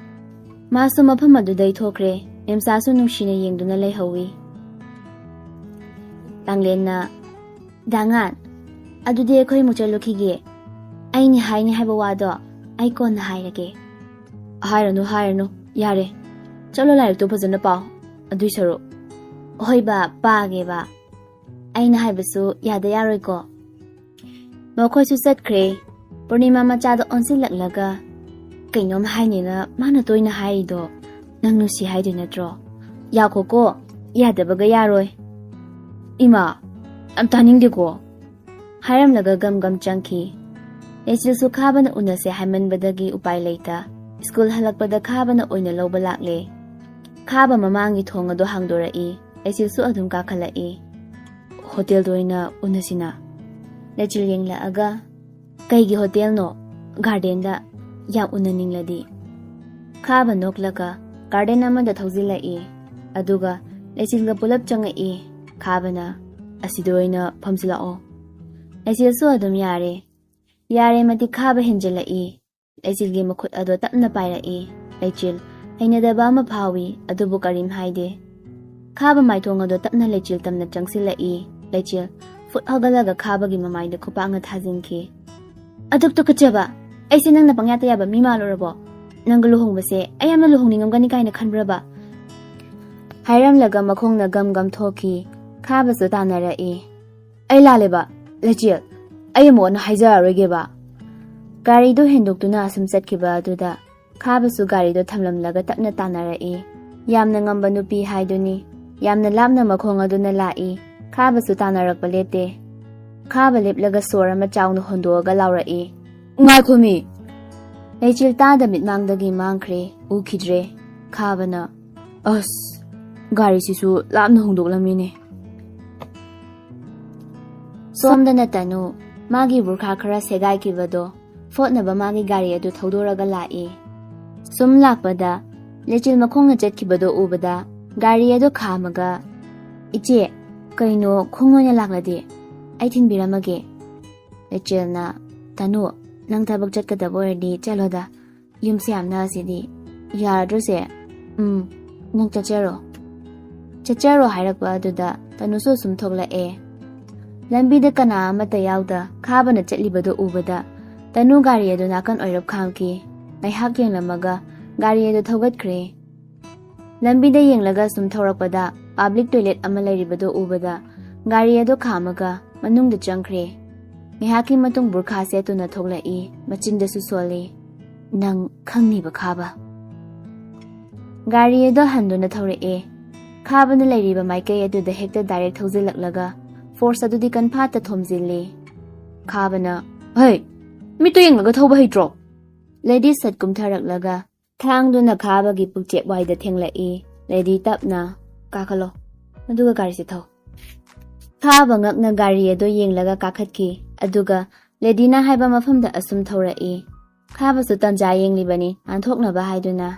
ꯃꯥꯁꯨ ꯃꯐꯝ ꯑꯗꯨꯗꯩ ꯊꯣꯛꯈ꯭ꯔꯦ꯫ ꯃꯦꯝꯆꯥꯁꯨ ꯅꯨꯡꯁꯤꯅ ꯌꯦꯡꯗꯨꯅ ꯂꯩꯍꯧꯋꯤ꯫ ꯇꯥꯡꯂꯦꯟꯅ, "ꯗꯥꯉꯥꯟ, ꯑꯗꯨꯗꯤ ꯑꯩꯈꯣꯏ ꯑꯃꯨꯛ ꯆꯠꯂꯨꯈꯤꯒꯦ꯫ ꯑꯩꯅ ꯍꯥꯏꯅꯤ ꯍꯥꯏꯕ ꯋꯥꯗꯣ ꯑꯩ ꯀꯣꯟꯅ ꯍꯥꯏꯔꯒꯦ꯫ ꯍꯥꯏꯔꯅꯨ, ꯍꯥꯏꯔꯅꯨ, ꯌꯥꯔꯦ꯫ ꯆꯠꯂꯣ, ꯂꯥꯏꯔꯤꯛꯇꯣ ꯐꯖꯅ ꯄꯥꯎ꯫ ꯑꯗꯨꯏ ꯁꯔꯨꯛ꯫ ꯍꯣꯏ ꯕꯥ, ꯄꯥꯒꯦ ꯕꯥ꯫ ꯑꯩꯅ ꯍꯥꯏꯕꯁꯨ ꯌꯥꯗ ꯌꯥꯔꯣꯏꯀꯣ꯫ ꯃꯈꯣꯏꯁꯨ ꯆꯠꯈ꯭ꯔꯦ꯫ ꯄꯨꯔꯅꯤꯃꯥ ꯃꯆꯥꯗꯣ ꯑꯣꯟꯁꯤꯜꯂꯛꯂꯒ, "ꯀꯩꯅꯣꯝ ꯍꯥꯏꯅꯤꯅ ꯃꯥꯅ ꯇꯣꯏꯅ ꯍꯥꯏꯔꯤꯗꯣ, ꯅꯪ ꯅꯨꯡꯁꯤ ꯍꯥꯏꯗꯣꯏ ꯅꯠꯇ꯭ꯔꯣ? ꯌꯥꯈꯣꯀꯣ, ꯌꯥꯗꯕꯒ ꯌꯥꯔꯣꯏ꯫" "ꯏꯃꯥ, ꯌꯥꯝ ꯇꯥꯅꯤꯡꯗꯦꯀꯣ꯫" ꯍꯥꯏꯔꯝꯂꯒ ꯒꯝ ꯒꯝ ꯆꯪꯈꯤ꯫ ꯂꯩꯆꯤꯜꯁꯨ ꯈꯥꯕꯅ ꯎꯅꯁꯦ ꯍꯥꯏꯃꯟꯕꯗꯒꯤ ꯎꯄꯥꯏ ꯂꯩꯇ, ꯁ꯭ꯀꯨꯜ ꯍꯜꯂꯛꯄꯗ ꯈꯥꯕꯅ ꯑꯣꯏꯅ ꯂꯧꯕ ꯂꯥꯛꯂꯦ꯫ ꯈꯥꯕ ꯃꯃꯥꯡꯒꯤ ꯊꯣꯡ ꯑꯗꯨ ꯍꯥꯡꯗꯣꯔꯛꯏ꯫ ꯂꯩꯆꯤꯜꯁꯨ ꯑꯗꯨꯝ ꯀꯥꯈꯠꯂꯛꯏ꯫ "ꯍꯣꯇꯦꯜꯗ ꯑꯣꯏꯅ ꯎꯅꯁꯤꯅ꯫" ꯂꯩꯆꯤꯜ ꯌꯦꯡꯂꯛꯑꯒ, "ꯀꯩꯒꯤ ꯍꯣꯇꯦꯜꯅꯣ? ꯒꯥꯔꯗꯦꯟꯗ꯫ ꯌꯥꯝ ꯎꯅꯅꯤꯡꯂꯗꯤ꯫" ꯈꯥꯕ ꯅꯣꯛꯂꯒ ꯒꯥꯔꯗꯦꯟ ꯑꯃꯗ ꯊꯧꯖꯤꯜꯂꯛꯏ꯫ ꯑꯗꯨꯒ ꯂꯩꯆꯤꯜꯒ ꯄꯨꯂꯞ ꯆꯪꯉꯛꯏ꯫ ꯈꯥꯕꯅ, "ꯑꯁꯤꯗ ꯑꯣꯏꯅ ꯐꯝꯁꯤꯜꯂꯛꯑꯣ꯫" ꯂꯩꯆꯤꯜꯁꯨ ꯑꯗꯨꯝ ꯌꯥꯔꯦ꯫ ꯌꯥꯔꯦ ꯃꯇꯤꯛ ꯈꯥꯕ ꯍꯦꯟꯖꯤꯜꯂꯛꯏ꯫ ꯂꯩꯆꯤꯜꯒꯤ ꯃꯈꯨꯠ ꯑꯗꯣ ꯇꯞꯅ ꯄꯥꯏꯔꯛꯏ꯫ ꯂꯩꯆꯤꯜ ꯍꯩꯅꯗꯕ ꯑꯃ ꯐꯥꯎꯏ, ꯑꯗꯨꯕꯨ ꯀꯔꯤꯝ ꯍꯥꯏꯗꯦ꯫ ꯈꯥꯕ ꯃꯥꯏꯊꯣꯡ ꯑꯗꯣ ꯇꯞꯅ ꯂꯩꯆꯤꯜ ꯇꯝꯅ ꯆꯪꯁꯤꯜꯂꯛꯏ꯫ ꯂꯩꯆꯤꯜ ꯐꯨꯠ ꯍꯧꯒꯠꯂꯒ ꯈꯥꯕꯒꯤ ꯃꯃꯥꯏꯗ ꯈꯨꯄꯥꯛꯅ ꯊꯥꯖꯤꯟꯈꯤ꯫ "ꯑꯗꯨꯛ ꯇꯨꯀꯠꯆꯕ! ꯑꯩꯁꯦ ꯅꯪꯅ ꯄꯪꯌꯥꯇ ꯌꯥꯕ ꯃꯤ ꯃꯥꯜꯂꯨꯔꯕꯣ? ꯅꯪꯒ ꯂꯨꯍꯣꯡꯕꯁꯦ ꯑꯩ ꯌꯥꯝꯅ ꯂꯨꯍꯣꯡꯅꯤꯡꯉꯝꯒꯅꯤ ꯀꯥꯏꯅ ꯈꯟꯕ꯭ꯔꯕ?" ꯍꯥꯏꯔꯝꯂꯒ ꯃꯈꯣꯡꯅ ꯒꯝ ꯒꯝ ꯊꯣꯛꯈꯤ꯫ ꯈꯥꯕꯁꯨ ꯇꯥꯟꯅꯔꯛꯏ꯫ "ꯑꯩ ꯂꯥꯜꯂꯦꯕ, ꯂꯩꯆꯤꯜ꯫ ꯑꯩ ꯑꯃꯨꯛ ꯍꯟꯅ ꯍꯥꯏꯖꯔꯔꯣꯏꯒꯦꯕ꯫" ꯒꯥꯔꯤꯗꯨ ꯍꯦꯟꯗꯣꯛꯇꯨꯅ ꯑꯁꯨꯝ ꯆꯠꯈꯤꯕ ꯑꯗꯨꯗ ꯈꯥꯕꯁꯨ ꯒꯥꯔꯤꯗꯣ ꯊꯝꯂꯝꯂꯒ ꯇꯞꯅ ꯇꯥꯟꯅꯔꯛꯏ꯫ ꯌꯥꯝꯅ ꯉꯝꯕ ꯅꯨꯄꯤ ꯍꯥꯏꯗꯨꯅꯤ꯫ ꯌꯥꯝꯅ ꯂꯥꯞꯅ ꯃꯈꯣꯡ ꯑꯗꯨꯅ ꯂꯥꯛꯏ꯫ ꯈꯥꯕꯁꯨ ꯇꯥꯟꯅꯔꯛꯄ ꯂꯦꯞꯇꯦ꯫ ꯈꯥꯕ ꯂꯦꯞꯂꯒ ꯁꯣꯔ ꯑꯃ ꯆꯥꯎꯅ ꯍꯣꯟꯗꯣꯛꯑꯒ ꯂꯥꯎꯔꯛꯏ, "ꯉꯥꯏꯈꯣꯃꯤ!" ꯂꯩꯆꯤꯜ ꯇꯥꯗ ꯃꯤꯠꯃꯥꯡꯗꯒꯤ ꯃꯥꯡꯈ꯭ꯔꯦ, ꯎꯈꯤꯗ꯭ꯔꯦ꯫ ꯈꯥꯕꯅ, "ꯑꯁ, ꯒꯥꯔꯤꯁꯤꯁꯨ ꯂꯥꯞꯅ ꯍꯣꯡꯗꯣꯛꯂꯝꯃꯤꯅꯦ꯫" ꯁꯣꯝꯗꯅ ꯇꯅꯨ, ꯃꯥꯒꯤ ꯕꯨꯔꯈꯥ ꯈꯔ ꯁꯦꯒꯥꯏꯈꯤꯕꯗꯣ ꯐꯣꯠꯅꯕ ꯃꯥꯒꯤ ꯒꯥꯔꯤ ꯑꯗꯨ ꯊꯧꯗꯣꯔꯒ ꯂꯥꯛꯏ꯫ ꯁꯨꯝ ꯂꯥꯛꯄꯗ ꯂꯩꯆꯤꯜ ꯃꯈꯣꯡꯅ ꯆꯠꯈꯤꯕꯗꯣ ꯎꯕꯗ ꯒꯥꯔꯤ ꯑꯗꯨ ꯈꯥꯝꯃꯒ, "ꯏꯆꯦ, ꯀꯩꯅꯣ ꯈꯣꯡ ꯑꯣꯏꯅ ꯂꯥꯛꯂꯗꯤ? ꯑꯩ ꯊꯤꯟꯕꯤꯔꯝꯃꯒꯦ꯫" ꯂꯩꯆꯤꯜꯅ, "ꯇꯅꯨ, ꯅꯪ ꯊꯕꯛ ꯆꯠꯀꯗꯕ ꯑꯣꯏꯔꯗꯤ ꯆꯠꯂꯣꯗ, ꯌꯨꯝꯁꯦ ꯌꯥꯝ ꯅꯛꯑꯁꯤꯗꯤ꯫ ꯌꯥꯔꯗ꯭ꯔꯣ ꯁꯦ?" "ꯎꯝ, ꯅꯪ ꯆꯠꯆꯔꯣ꯫" ꯆꯠꯆꯔꯣ ꯍꯥꯏꯔꯛꯄ ꯑꯗꯨꯗ ꯇꯅꯨꯁꯨ ꯑꯁꯨꯝ ꯊꯣꯛꯂꯛꯑꯦ꯫ ꯂꯝꯕꯤꯗ ꯀꯅꯥ ꯑꯃꯠꯇ ꯌꯥꯎꯗ ꯈꯥꯕꯅ ꯆꯠꯂꯤꯕꯗꯨ ꯎꯕꯗ ꯇꯅꯨ ꯒꯥꯔꯤ ꯑꯗꯨ ꯅꯥꯀꯟ ꯑꯣꯏꯔꯞ ꯈꯥꯝꯈꯤ꯫ ꯉꯥꯏꯍꯥꯛ ꯌꯦꯡꯂꯝꯃꯒ ꯒꯥꯔꯤ ꯑꯗꯨ ꯊꯧꯒꯠꯈ꯭ꯔꯦ꯫ ꯂꯝꯕꯤꯗ ꯌꯦꯡꯂꯒ ꯁꯨꯝ ꯊꯧꯔꯛꯄꯗ ꯄꯕ꯭ꯂꯤꯛ ꯇꯣꯏꯂꯦꯠ ꯑꯃ ꯂꯩꯔꯤꯕꯗꯨ ꯎꯕꯗ ꯒꯥꯔꯤ ꯑꯗꯨ ꯈꯥꯝꯃꯒ ꯃꯅꯨꯡꯗ ꯆꯪꯈ꯭ꯔꯦ꯫ ꯉꯥꯏꯍꯥꯛꯀꯤ ꯃꯇꯨꯡ ꯕꯨꯔꯈꯥ ꯁꯦꯠꯇꯨꯅ ꯊꯣꯛꯂꯛꯏ, ꯃꯆꯤꯟꯗꯁꯨ ꯁꯣꯜꯂꯤ꯫ "ꯅꯪ ꯈꯪꯅꯤꯕ, ꯈꯥꯕ?" ꯒꯥꯔꯤ ꯑꯗꯨ ꯍꯟꯗꯨꯅ ꯊꯧꯔꯛꯑꯦ꯫ ꯈꯥꯕꯅ ꯂꯩꯔꯤꯕ ꯃꯥꯏꯀꯩ ꯑꯗꯨꯗ ꯍꯦꯛꯇ ꯗꯥꯏꯔꯦꯛ ꯊꯧꯖꯤꯜꯂꯛꯂꯒ ꯐꯣꯔꯁ ꯑꯗꯨꯗꯤ ꯀꯟꯐꯥꯠꯇ ꯊꯣꯝꯖꯤꯜꯂꯤ꯫ ꯈꯥꯕꯅ, "ꯍꯩ, ꯃꯤꯠꯇ ꯌꯦꯡꯂꯒ ꯊꯧꯕ ꯍꯩꯇ꯭ꯔꯣ?" ꯂꯦꯗꯤ ꯁꯠ ꯀꯨꯝꯊꯔꯛꯂꯒ ꯊꯥꯡꯗꯨꯅ ꯈꯥꯕꯒꯤ ꯄꯨꯛꯆꯦꯞ ꯋꯥꯏꯗ ꯊꯦꯡꯂꯛꯏ꯫ ꯂꯦꯗꯤ ꯇꯞꯅ, "ꯀꯥꯈꯠꯂꯣ, ꯑꯗꯨꯒ ꯒꯥꯔꯤꯁꯦ ꯊꯧ꯫" ꯈꯥꯕ ꯉꯛꯅ ꯒꯥꯔꯤ ꯑꯗꯨ ꯌꯦꯡꯂꯒ ꯀꯥꯈꯠꯈꯤ꯫ ꯑꯗꯨꯒ ꯂꯦꯗꯤꯅ ꯍꯥꯏꯕ ꯃꯐꯝꯗ ꯑꯁꯨꯝ ꯊꯧꯔꯛꯏ꯫ ꯈꯥꯕꯁꯨ ꯇꯟꯖꯥ ꯌꯦꯡꯂꯤꯕꯅꯤ, ꯅꯥꯟꯊꯣꯛꯅꯕ ꯍꯥꯏꯗꯨꯅ꯫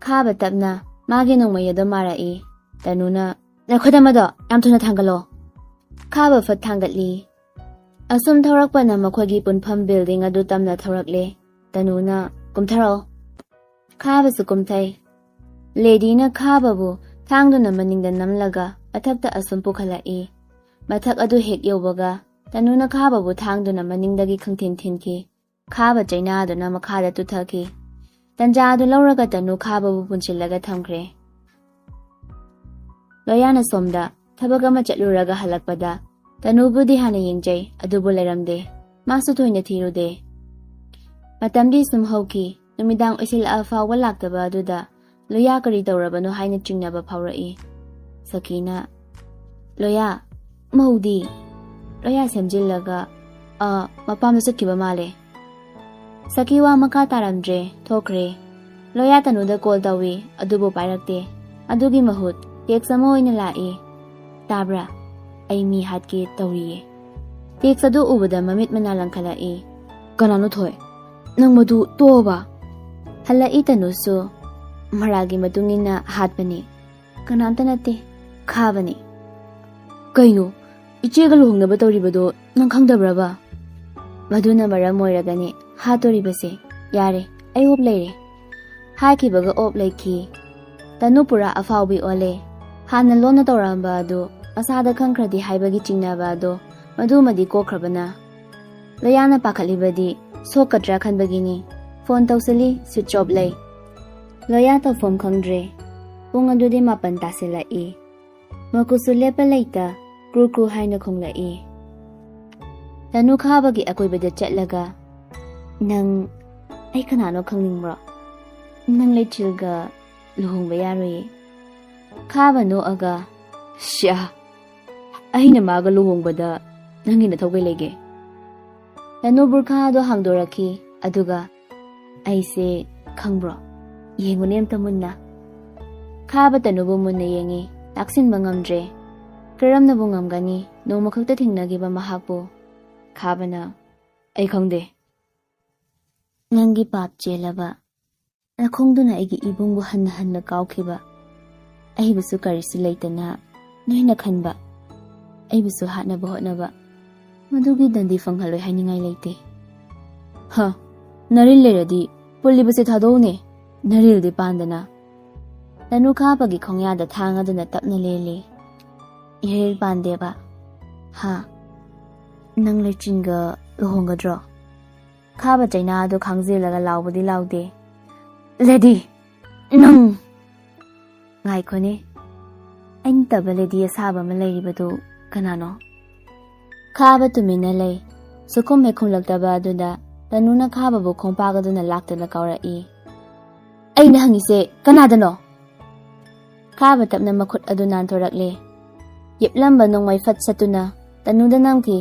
ꯈꯥꯕ ꯇꯞꯅ ꯃꯥꯒꯤ ꯅꯣꯡꯃꯩ ꯑꯗꯨ ꯃꯥꯔꯛꯏ꯫ ꯇꯅꯨꯅ, "ꯅꯈꯨꯠ ꯑꯃꯗꯣ ꯌꯥꯝ ꯊꯨꯅ ꯊꯥꯡꯒꯠꯂꯣ꯫" ꯈꯥꯕ ꯐꯠ ꯊꯥꯡꯒꯠꯂꯤ꯫ ꯑꯁꯨꯝ ꯊꯧꯔꯛꯄꯅ ꯃꯈꯣꯏꯒꯤ ꯄꯨꯟꯐꯝ ꯕꯤꯜꯗꯤꯡ ꯑꯗꯨ ꯇꯝꯅ ꯊꯧꯔꯛꯂꯦ꯫ ꯇꯅꯨꯅ, "ꯀꯨꯝꯊꯔꯛꯑꯣ꯫" ꯈꯥꯕꯁꯨ ꯀꯨꯝꯊꯩ꯫ ꯂꯦꯗꯤꯅ ꯈꯥꯕꯕꯨ ꯊꯥꯡꯗꯨꯅ ꯃꯅꯤꯡꯗ ꯅꯝꯂꯒ ꯃꯊꯛꯇ ꯑꯁꯨꯝ ꯄꯨꯈꯠꯂꯛꯏ꯫ ꯃꯊꯛ ꯑꯗꯨ ꯍꯦꯛ ꯌꯧꯕꯒ ꯇꯅꯨꯅ ꯈꯥꯕꯕꯨ ꯊꯥꯡꯗꯨꯅ ꯃꯅꯤꯡꯗꯒꯤ ꯈꯪꯊꯤꯟ ꯊꯤꯟꯈꯤ꯫ ꯈꯥꯕ ꯆꯩꯅꯥꯗꯨꯅ ꯃꯈꯥꯗ ꯇꯨꯊꯈꯤ꯫ ꯇꯟꯖꯥ ꯑꯗꯨ ꯂꯧꯔꯒ ꯇꯅꯨ ꯈꯥꯕꯕꯨ ꯄꯨꯟꯁꯤꯜꯂꯒ ꯊꯝꯈ꯭ꯔꯦ꯫ ꯂꯣꯌꯥꯅ ꯁꯣꯝꯗ ꯊꯕꯛ ꯑꯃ ꯆꯠꯂꯨꯔꯒ ꯍꯜꯂꯛꯄꯗ ꯇꯅꯨꯕꯨꯗꯤ ꯍꯥꯟꯅ ꯌꯦꯡꯖꯩ, ꯑꯗꯨꯕꯨ ꯂꯩꯔꯝꯗꯦ꯫ ꯃꯥꯁꯨ ꯊꯣꯏꯅ ꯊꯤꯔꯨꯗꯦ꯫ ꯃꯇꯝꯗꯤ ꯁꯨꯝ ꯍꯧꯈꯤ꯫ ꯅꯨꯃꯤꯗꯥꯡ ꯑꯣꯏꯁꯤꯜꯂꯛꯑ ꯐꯥꯎꯕ ꯂꯥꯛꯇꯕ ꯑꯗꯨꯗ ꯂꯣꯌꯥ ꯀꯔꯤ ꯇꯧꯔꯕꯅꯣ ꯍꯥꯏꯅ ꯆꯤꯡꯅꯕ ꯐꯥꯎꯔꯛꯏ꯫ ꯁꯈꯤꯅ, "ꯂꯣꯌꯥ, ꯃꯧꯗꯤ?" ꯂꯣꯌꯥ ꯁꯦꯝꯖꯤꯜꯂꯒ, "ꯑ, ꯃꯄꯥꯝꯗ ꯆꯠꯈꯤꯕ ꯃꯥꯜꯂꯦ꯫" ꯁꯈꯤ ꯋꯥ ꯃꯈꯥ ꯇꯥꯔꯝꯗ꯭ꯔꯦ, ꯊꯣꯛꯈ꯭ꯔꯦ꯫ ꯂꯣꯌꯥ ꯇꯅꯨꯗ ꯀꯣꯜ ꯇꯧꯏ, ꯑꯗꯨꯕꯨ ꯄꯥꯏꯔꯛꯇꯦ꯫ ꯑꯗꯨꯒꯤ ꯃꯍꯨꯠ ꯇꯦꯛꯁ ꯑꯃ ꯑꯣꯏꯅ ꯂꯥꯛꯏ꯫ "ꯇꯥꯕ꯭ꯔꯥ? ꯑꯩ ꯃꯤ ꯍꯥꯠꯀꯦ ꯇꯧꯔꯤꯌꯦ꯫" ꯇꯦꯛꯁ ꯑꯗꯨ ꯎꯕꯗ ꯃꯃꯤꯠ ꯃꯅꯥ ꯂꯪꯈꯠꯂꯛꯏ꯫ "ꯀꯅꯥꯅꯣ ꯊꯣꯏ? ꯅꯪ ꯃꯗꯨ ꯇꯣꯛꯑꯕ?" ꯍꯜꯂꯛꯏ ꯇꯅꯨꯁꯨ꯫ "ꯃꯔꯥꯜꯒꯤ ꯃꯇꯨꯡ ꯏꯟꯅ ꯍꯥꯠꯄꯅꯤ꯫ ꯀꯅꯥꯝꯇ ꯅꯠꯇꯦ, ꯈꯥꯕꯅꯤ꯫" "ꯀꯩꯅꯣ? ꯏꯆꯦꯒ ꯂꯨꯍꯣꯡꯅꯕ ꯇꯧꯔꯤꯕꯗꯣ ꯅꯪ ꯈꯪꯗꯕ꯭ꯔꯕ?" "ꯃꯗꯨꯅ ꯃꯔꯝ ꯑꯣꯏꯔꯒꯅꯤ ꯍꯥꯠꯇꯣꯔꯤꯕꯁꯦ꯫ ꯌꯥꯔꯦ, ꯑꯩ ꯑꯣꯞ ꯂꯩꯔꯦ꯫" ꯍꯥꯏꯈꯤꯕꯒ ꯑꯣꯞ ꯂꯩꯈꯤ꯫ ꯇꯅꯨ ꯄꯨꯔꯥ ꯑꯐꯥꯎꯕꯤ ꯑꯣꯜꯂꯦ꯫ ꯍꯥꯟꯅ ꯂꯣꯟꯅ ꯇꯧꯔꯝꯕ ꯑꯗꯨ ꯃꯁꯥꯗ ꯈꯪꯈ꯭ꯔꯗꯤ ꯍꯥꯏꯕꯒꯤ ꯆꯤꯡꯅꯕ ꯑꯗꯣ ꯃꯗꯨꯃꯗꯤ ꯀꯣꯛꯈ꯭ꯔꯕꯅ꯫ ꯂꯣꯌꯥꯅ ꯄꯥꯈꯠꯂꯤꯕꯗꯤ ꯁꯣꯛꯀꯗ꯭ꯔꯥ ꯈꯟꯕꯒꯤꯅꯤ꯫ ꯐꯣꯟ ꯇꯧꯁꯤꯜꯂꯤ, ꯁ꯭ꯋꯤꯆ ꯑꯣꯐ ꯂꯩ꯫ ꯂꯣꯌꯥ ꯇꯧꯐꯝ ꯈꯪꯗ꯭ꯔꯦ꯫ ꯄꯨꯡ ꯑꯗꯨꯗꯤ ꯃꯥꯄꯟ ꯇꯥꯁꯤꯜꯂꯛꯏ꯫ ꯃꯀꯨꯁꯨ ꯂꯦꯞꯄ ꯂꯩꯇ ꯀ꯭ꯔꯨ ꯀ꯭ꯔꯨ ꯍꯥꯏꯅ ꯈꯣꯡꯂꯛꯏ꯫ ꯇꯅꯨ ꯈꯥꯕꯒꯤ ꯑꯀꯣꯏꯕꯗ ꯆꯠꯂꯒ, "ꯅꯪ ꯑꯩ ꯀꯅꯥꯅꯣ ꯈꯪꯅꯤꯡꯕ꯭ꯔꯣ? ꯅꯪ ꯂꯩꯆꯤꯜꯒ ꯂꯨꯍꯣꯡꯕ ꯌꯥꯔꯣꯏꯌꯦ?" ꯈꯥꯕ ꯅꯣꯛꯑꯒ, "ꯁ꯭ꯌꯥ, ꯑꯩꯅ ꯃꯥꯒ ꯂꯨꯍꯣꯡꯕꯗ ꯅꯪꯒꯤ ꯅꯊꯧ ꯀꯩ ꯂꯩꯒꯦ?" ꯇꯅꯨ ꯕꯨꯔꯈꯥꯗꯣ ꯍꯥꯡꯗꯣꯔꯛꯈꯤ, ꯑꯗꯨꯒ, "ꯑꯩꯁꯦ ꯈꯪꯕ꯭ꯔꯣ? ꯌꯦꯡꯉꯨꯅꯦ ꯑꯝꯇ ꯃꯨꯟꯅ꯫" ꯈꯥꯕ ꯇꯅꯨꯕꯨ ꯃꯨꯟꯅ ꯌꯦꯡꯉꯤ, ꯇꯥꯛꯁꯤꯟꯕ ꯉꯝꯗ꯭ꯔꯦ꯫ ꯀꯔꯝꯅꯕꯨ ꯉꯝꯒꯅꯤ ꯅꯣꯡꯃꯈꯛꯇ ꯊꯦꯡꯅꯈꯤꯕ ꯃꯍꯥꯛꯄꯨ? ꯈꯥꯕꯅ, "ꯑꯩ ꯈꯪꯗꯦ꯫ ꯅꯪꯒꯤ ꯄꯥꯞ ꯆꯦꯜꯂꯕ ꯅꯈꯣꯡꯗꯨꯅ ꯑꯩꯒꯤ ꯏꯕꯨꯡꯕꯨ ꯍꯟꯅ ꯍꯟꯅ ꯀꯥꯎꯈꯤꯕ, ꯑꯩꯕꯨꯁꯨ ꯀꯔꯤꯁꯨ ꯂꯩꯇꯅ ꯅꯣꯏꯅ ꯈꯟꯕ, ꯑꯩꯕꯨꯁꯨ ꯍꯥꯠꯅꯕ ꯍꯣꯠꯅꯕ, ꯃꯗꯨꯒꯤ ꯗꯟꯗꯤ ꯐꯪꯍꯜꯂꯣꯏ ꯍꯥꯏꯅꯤꯡꯉꯥꯏ ꯂꯩꯇꯦ꯫" "ꯍ, ꯅꯔꯤꯜ ꯂꯩꯔꯗꯤ ꯄꯨꯜꯂꯤꯕꯁꯦ ꯊꯥꯗꯣꯛꯎꯅꯦ, ꯅꯔꯤꯜꯗꯤ ꯄꯥꯟꯗꯅ꯫" ꯇꯅꯨ ꯈꯥꯕꯒꯤ ꯈꯣꯡꯌꯥꯗ ꯊꯥꯡ ꯑꯗꯨꯅ ꯇꯞꯅ ꯂꯦꯜꯂꯤ꯫ "ꯏꯔꯤꯜ ꯄꯥꯟꯗꯦꯕ꯫ ꯍꯥ? ꯅꯪ ꯂꯩꯆꯤꯟꯒ ꯂꯨꯍꯣꯡꯒꯗ꯭ꯔꯣ?" ꯈꯥꯕ ꯆꯩꯅꯥ ꯑꯗꯨ ꯈꯥꯡꯖꯤꯜꯂꯒ ꯂꯥꯎꯕꯗꯤ ꯂꯥꯎꯗꯦ꯫ "ꯂꯦꯗꯤ, ꯅꯪ!" "ꯉꯥꯏꯈꯣꯅꯦ, ꯑꯩ ꯅꯠꯇꯕ ꯂꯦꯗꯤ ꯑꯁꯥꯕ ꯑꯃ ꯂꯩꯔꯤꯕꯗꯨ ꯀꯅꯥꯅꯣ?" ꯈꯥꯕ ꯇꯨꯃꯤꯟꯅ ꯂꯩ꯫ ꯁꯨꯈꯨꯝ ꯍꯦꯛ ꯈꯨꯝꯂꯛꯇꯕ ꯑꯗꯨꯗ ꯇꯅꯨꯅ ꯈꯥꯕꯕꯨ ꯈꯣꯡꯄꯥꯛ ꯑꯗꯨꯅ ꯂꯥꯛꯇꯨꯅ ꯀꯧꯔꯛꯏ꯫ "ꯑꯩꯅ ꯍꯪꯉꯤꯁꯦ ꯀꯅꯥꯗꯅꯣ?" ꯈꯥꯕ ꯇꯞꯅ ꯃꯈꯨꯠ ꯑꯗꯨ ꯅꯥꯟꯊꯣꯔꯛꯂꯦ꯫ ꯌꯦꯞꯂꯝꯕ ꯅꯣꯡꯃꯩ ꯐꯠ ꯁꯠꯇꯨꯅ ꯇꯅꯨꯗ ꯅꯝꯈꯤ꯫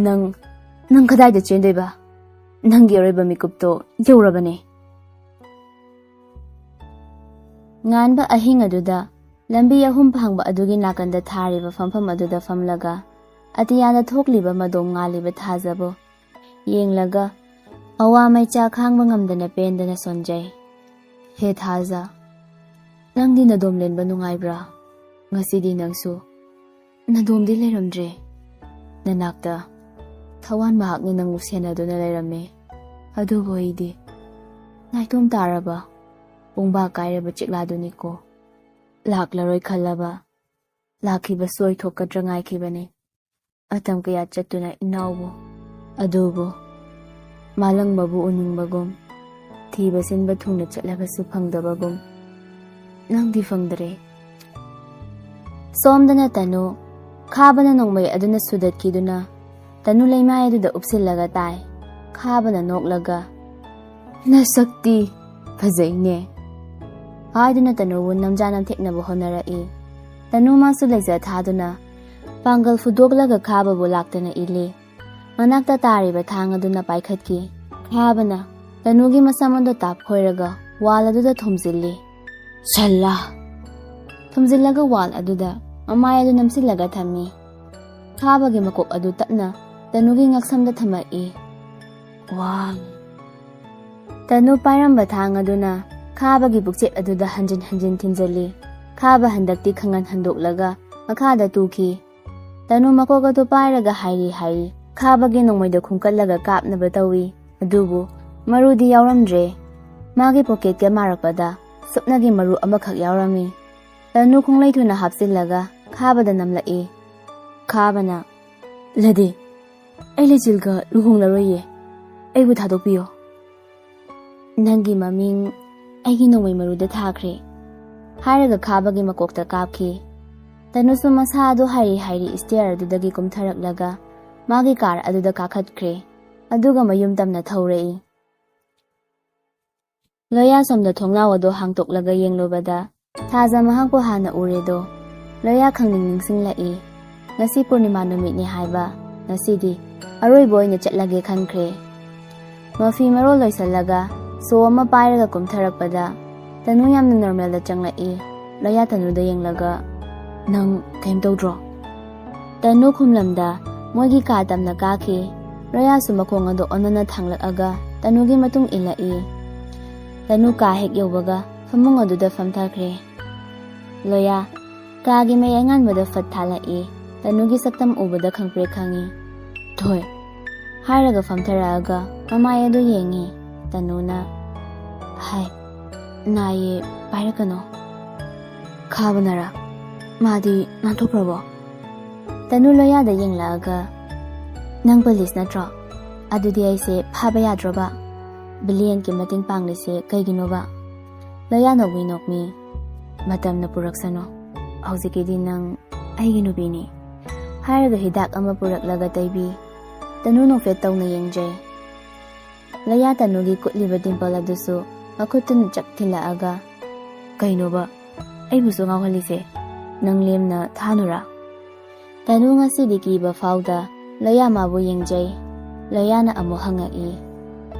"ꯅꯪ, ꯅꯪ ꯀꯗꯥꯏꯗ ꯆꯦꯟꯗꯣꯏꯕ? ꯅꯪꯒꯤ ꯑꯔꯣꯏꯕ ꯃꯤꯀꯨꯞꯇꯣ ꯌꯧꯔꯕꯅꯦ꯫" ꯉꯥꯟꯕ ꯑꯍꯤꯡ ꯑꯗꯨꯗ ꯂꯝꯕꯤ ꯑꯍꯨꯝ ꯐꯥꯡꯕ ꯑꯗꯨꯒꯤ ꯅꯥꯀꯟꯗ ꯊꯥꯔꯤꯕ ꯐꯝꯐꯝ ꯑꯗꯨꯗ ꯐꯝꯂꯒ ꯑꯇꯤꯌꯥꯗ ꯊꯣꯛꯂꯤꯕ ꯃꯗꯣꯝ ꯉꯥꯜꯂꯤꯕ ꯊꯥꯖꯕꯨ ꯌꯦꯡꯂꯒ ꯑꯋꯥ ꯃꯩꯆꯥꯛ ꯈꯥꯡꯕ ꯉꯝꯗꯅ ꯄꯦꯟꯗꯅ ꯁꯣꯟꯖꯩ꯫ ꯍꯦ ꯊꯥꯖ, ꯅꯪꯗꯤ ꯅꯗꯣꯝ ꯂꯦꯟꯕ ꯅꯨꯡꯉꯥꯏꯕ꯭ꯔꯥ? ꯉꯁꯤꯗꯤ ꯅꯪꯁꯨ ꯅꯗꯣꯝꯗꯤ ꯂꯩꯔꯝꯗ꯭ꯔꯦ꯫ ꯅꯅꯥꯛꯇ ꯊꯋꯥꯟ ꯃꯍꯥꯛꯅ ꯅꯪꯕꯨ ꯁꯦꯟꯅꯗꯨꯅ ꯂꯩꯔꯝꯃꯦ꯫ ꯑꯗꯨꯕꯨ ꯑꯩꯗꯤ ꯅꯥꯏꯇꯣꯝ ꯇꯥꯔꯕ, ꯄꯨꯡꯕꯥ ꯀꯥꯏꯔꯕ ꯆꯤꯛꯂꯥꯗꯨꯅꯤꯀꯣ꯫ ꯂꯥꯛꯂꯔꯣꯏ ꯈꯜꯂꯕ, ꯂꯥꯛꯈꯤꯕꯁꯨ ꯑꯣꯏꯊꯣꯛꯀꯗ꯭ꯔꯥ ꯉꯥꯏꯈꯤꯕꯅꯤ꯫ ꯃꯇꯝ ꯀꯌꯥ ꯆꯠꯇꯨꯅ ꯏꯅꯥꯎꯕꯨ꯫ ꯑꯗꯨꯕꯨ ꯃꯥꯂꯪꯕꯕꯨ ꯎꯅꯤꯡꯕꯒꯨꯝ, ꯊꯤꯕ ꯁꯤꯟꯕ ꯊꯨꯡꯅ ꯆꯠꯂꯒꯁꯨ ꯐꯪꯗꯕꯒꯨꯝ, ꯅꯪꯗꯤ ꯐꯪꯗ꯭ꯔꯦ꯫ ꯁꯣꯝꯗꯅ ꯇꯅꯨ ꯈꯥꯕꯅ ꯅꯣꯡꯃꯩ ꯑꯗꯨꯅ ꯁꯨꯗꯠꯈꯤꯗꯨꯅ ꯇꯅꯨ ꯂꯩꯃꯥꯏ ꯑꯗꯨꯗ ꯎꯞꯁꯤꯜꯂꯒ ꯇꯥꯏ꯫ ꯈꯥꯕꯅ ꯅꯣꯛꯂꯒ, "ꯅꯁꯛꯇꯤ ꯐꯖꯩꯅꯦ" ꯍꯥꯏꯗꯨꯅ ꯇꯅꯨꯕꯨ ꯅꯝꯖꯥ ꯅꯝꯊꯦꯛꯅꯕ ꯍꯣꯠꯅꯔꯛꯏ꯫ ꯇꯅꯨ ꯃꯥꯁꯨ ꯂꯩꯖ ꯊꯥꯗꯨꯅ ꯄꯥꯡꯒꯜ ꯐꯨꯗꯣꯛꯂꯒ ꯈꯥꯕꯕꯨ ꯂꯥꯛꯇꯅ ꯏꯜꯂꯤ꯫ ꯃꯅꯥꯛꯇ ꯇꯥꯔꯤꯕ ꯊꯥꯡ ꯑꯗꯨꯅ ꯄꯥꯏꯈꯠꯈꯤ꯫ ꯈꯥꯕꯅ ꯇꯅꯨꯒꯤ ꯃꯁꯝ ꯑꯗꯨ ꯇꯥꯞꯈꯣꯏꯔꯒ ꯋꯥꯜ ꯑꯗꯨꯗ ꯊꯣꯝꯖꯤꯜꯂꯤ꯫ "ꯁꯜꯂꯥ!" ꯊꯣꯝꯖꯤꯜꯂꯒ ꯋꯥꯜ ꯑꯗꯨꯗ ꯃꯃꯥꯏ ꯑꯗꯨ ꯅꯝꯁꯤꯜꯂꯒ ꯊꯝꯃꯤ꯫ ꯈꯥꯕꯒꯤ ꯃꯀꯣꯛ ꯑꯗꯨ ꯇꯞꯅ ꯇꯅꯨꯒꯤ ꯉꯛꯁꯝꯗ ꯊꯝꯃꯛꯏ꯫ ꯋꯥ! ꯇꯅꯨ ꯄꯥꯏꯔꯝꯕ ꯊꯥꯡ ꯑꯗꯨꯅ ꯈꯥꯕꯒꯤ ꯄꯨꯛꯆꯦꯞ ꯑꯗꯨꯗ ꯍꯟꯖꯤꯟ ꯍꯟꯖꯤꯟ ꯊꯤꯟꯖꯤꯜꯂꯤ꯫ ꯈꯥꯕ ꯍꯟꯗꯛꯇꯤ ꯈꯪꯍꯟ ꯍꯟꯗꯣꯛꯂꯒ ꯃꯈꯥꯗ ꯇꯨꯈꯤ꯫ ꯇꯅꯨ ꯃꯀꯣꯛ ꯑꯗꯨ ꯄꯥꯏꯔꯒ ꯍꯥꯏꯔꯤ ꯍꯥꯏꯔꯤ ꯈꯥꯕꯒꯤ ꯅꯣꯡꯃꯩꯗ ꯈꯨꯝꯀꯠꯂꯒ ꯀꯥꯞꯅꯕ ꯇꯧꯏ꯫ ꯑꯗꯨꯕꯨ ꯃꯔꯨꯗꯤ ꯌꯥꯎꯔꯝꯗ꯭ꯔꯦ꯫ ꯃꯥꯒꯤ ꯄꯣꯀꯦꯠꯀ ꯃꯥꯔꯛꯄꯗ ꯁꯨꯞꯅꯒꯤ ꯃꯔꯨ ꯑꯃꯈꯛ ꯌꯥꯎꯔꯝꯃꯤ꯫ ꯇꯅꯨ ꯈꯣꯡꯂꯩ ꯊꯨꯅ ꯍꯥꯞꯆꯤꯜꯂꯒ ꯈꯥꯕꯗ ꯅꯝꯂꯛꯏ꯫ ꯈꯥꯕꯅ, "ꯂꯗꯦ, ꯑꯩ ꯂꯩꯆꯤꯜꯒ ꯂꯨꯍꯣꯡꯂꯔꯣꯏꯌꯦ꯫ ꯑꯩꯕꯨ ꯊꯥꯗꯣꯛꯄꯤꯌꯣ꯫ ꯅꯪꯒꯤ ꯃꯃꯤꯡ ꯑꯩꯒꯤ ꯅꯣꯡꯃꯩ ꯃꯔꯨꯗ ꯊꯥꯈ꯭ꯔꯦ" ꯍꯥꯏꯔꯒ ꯈꯥꯕꯒꯤ ꯃꯀꯣꯛꯇ ꯀꯥꯞꯈꯤ꯫ ꯇꯅꯨꯁꯨ ꯃꯁꯥ ꯑꯗꯨ ꯍꯥꯏꯔꯤ ꯍꯥꯏꯔꯤ ꯁ꯭ꯇꯦꯌꯔ ꯑꯗꯨꯗꯒꯤ ꯀꯨꯝꯊꯔꯛꯂꯒ ꯃꯥꯒꯤ ꯀꯥꯔ ꯑꯗꯨꯗ ꯀꯥꯈꯠꯈ꯭ꯔꯦ꯫ ꯑꯗꯨꯒ ꯃꯌꯨꯝ ꯇꯝꯅ ꯊꯧꯔꯛꯏ꯫ ꯂꯣꯌꯥ ꯁꯣꯝꯗ ꯊꯣꯡꯅꯥꯎ ꯑꯗꯨ ꯍꯥꯡꯇꯣꯛꯂꯒ ꯌꯦꯡꯂꯨꯕꯗ ꯊꯥꯖ ꯃꯍꯥꯛꯄꯨ ꯍꯥꯟꯅ ꯎꯔꯦꯗꯣ꯫ ꯂꯣꯌꯥ ꯈꯪꯅꯤꯡ ꯅꯤꯡꯁꯤꯡꯂꯛꯏ꯫ ꯉꯁꯤ ꯄꯨꯔꯅꯤꯃꯥ ꯅꯨꯃꯤꯠꯅꯤ ꯍꯥꯏꯕ꯫ ꯉꯁꯤꯗꯤ ꯑꯔꯣꯏꯕ ꯑꯣꯏꯅ ꯆꯠꯂꯒꯦ ꯈꯟꯈ꯭ꯔꯦ꯫ ꯃꯐꯤ ꯃꯔꯣꯜ ꯂꯣꯏꯁꯤꯜꯂꯒ ꯁꯣ ꯑꯃ ꯄꯥꯏꯔꯒ ꯀꯨꯝꯊꯔꯛꯄꯗ ꯇꯅꯨ ꯌꯥꯝꯅ ꯅꯣꯔꯃꯦꯜꯗ ꯆꯪꯂꯛꯏ꯫ ꯂꯣꯌꯥ ꯇꯅꯨꯗ ꯌꯦꯡꯂꯒ, "ꯅꯪ ꯀꯩꯝ ꯇꯧꯗ꯭ꯔꯣ?" ꯇꯅꯨ ꯈꯨꯝꯂꯝꯗ ꯃꯣꯏꯒꯤ ꯀꯥ ꯇꯝꯅ ꯀꯥꯈꯤ꯫ ꯂꯣꯌꯥꯁꯨ ꯃꯈꯣꯡ ꯑꯗꯨ ꯑꯣꯟꯅꯅ ꯊꯥꯡꯂꯛꯑꯒ ꯇꯅꯨꯒꯤ ꯃꯇꯨꯡ ꯏꯜꯂꯛꯏ꯫ ꯇꯅꯨ ꯀꯥ ꯍꯦꯛ ꯌꯧꯕꯒ ꯐꯃꯨꯡ ꯑꯗꯨꯗ ꯐꯝꯊꯈ꯭ꯔꯦ꯫ ꯂꯣꯌꯥ ꯀꯥꯒꯤ ꯃꯩ ꯑꯉꯥꯟꯕꯗ ꯐꯠ ꯊꯥꯜꯂꯛꯏ꯫ ꯇꯅꯨꯒꯤ ꯁꯛꯇꯝ ꯎꯕꯗ ꯈꯪꯄ꯭ꯔꯦꯛ ꯈꯪꯉꯤ꯫ "ꯊꯣꯏ" ꯍꯥꯏꯔꯒ ꯐꯝꯊꯔꯛꯑꯒ ꯃꯃꯥꯏ ꯑꯗꯨ ꯌꯦꯡꯉꯤ꯫ ꯇꯅꯨꯅ, "ꯍꯥꯏ, ꯅꯥꯏꯌꯦ, ꯄꯥꯏꯔꯛꯀꯅꯣ"꯫ "ꯈꯥꯕꯅꯔꯥ? ꯃꯥꯗꯤ ꯅꯥꯟꯊꯣꯛꯈ꯭ꯔꯕꯣ?" ꯇꯅꯨ ꯂꯣꯌꯥꯗ ꯌꯦꯡꯂꯛꯑꯒ, "ꯅꯪ ꯄꯨꯂꯤꯁ ꯅꯠꯇ꯭ꯔꯣ? ꯑꯗꯨꯗꯤ ꯑꯩꯁꯦ ꯐꯥꯕ ꯌꯥꯗ꯭ꯔꯣꯕ? ꯕꯤꯂꯤꯌꯟꯒꯤ ꯃꯇꯦꯡ ꯄꯥꯡꯂꯤꯁꯦ ꯀꯩꯒꯤꯅꯣꯕ? ꯂꯣꯌꯥ ꯅꯣꯛꯃꯤ ꯅꯣꯛꯃꯤ, "ꯃꯇꯝꯅ ꯄꯨꯔꯛꯁꯅꯨ꯫ ꯍꯧꯖꯤꯛꯀꯤꯗꯤ ꯅꯪ ꯑꯩꯒꯤ ꯅꯨꯄꯤꯅꯤ"꯫ ꯍꯥꯏꯔꯒ ꯍꯤꯗꯥꯛ ꯑꯃ ꯄꯨꯔꯛꯂꯒ ꯇꯩꯕꯤ꯫ ꯇꯅꯨ ꯅꯣꯛꯐꯦꯠ ꯇꯧꯅ ꯌꯦꯡꯖꯩ꯫ ꯂꯣꯌꯥ ꯇꯅꯨꯒꯤ ꯀꯨꯠꯂꯤꯕ ꯗꯤꯝꯄꯜ ꯑꯗꯨꯁꯨ ꯃꯈꯨꯠꯇꯨꯅ ꯆꯞ ꯊꯤꯜꯂꯛꯑꯒ, "ꯀꯩꯅꯣꯕ ꯑꯩꯕꯨꯁꯨ ꯉꯥꯎꯍꯜꯂꯤꯁꯦ? ꯅꯪ ꯂꯦꯝꯅ ꯊꯥꯅꯨꯔꯥ?" ꯇꯅꯨ ꯉꯁꯤꯗꯤ ꯀꯤꯕ ꯐꯥꯎꯗ ꯂꯣꯌꯥ ꯃꯥꯕꯨ ꯌꯦꯡꯖꯩ꯫ ꯂꯣꯌꯥꯅ ꯑꯃꯨꯛ ꯍꯪꯉꯛꯏ,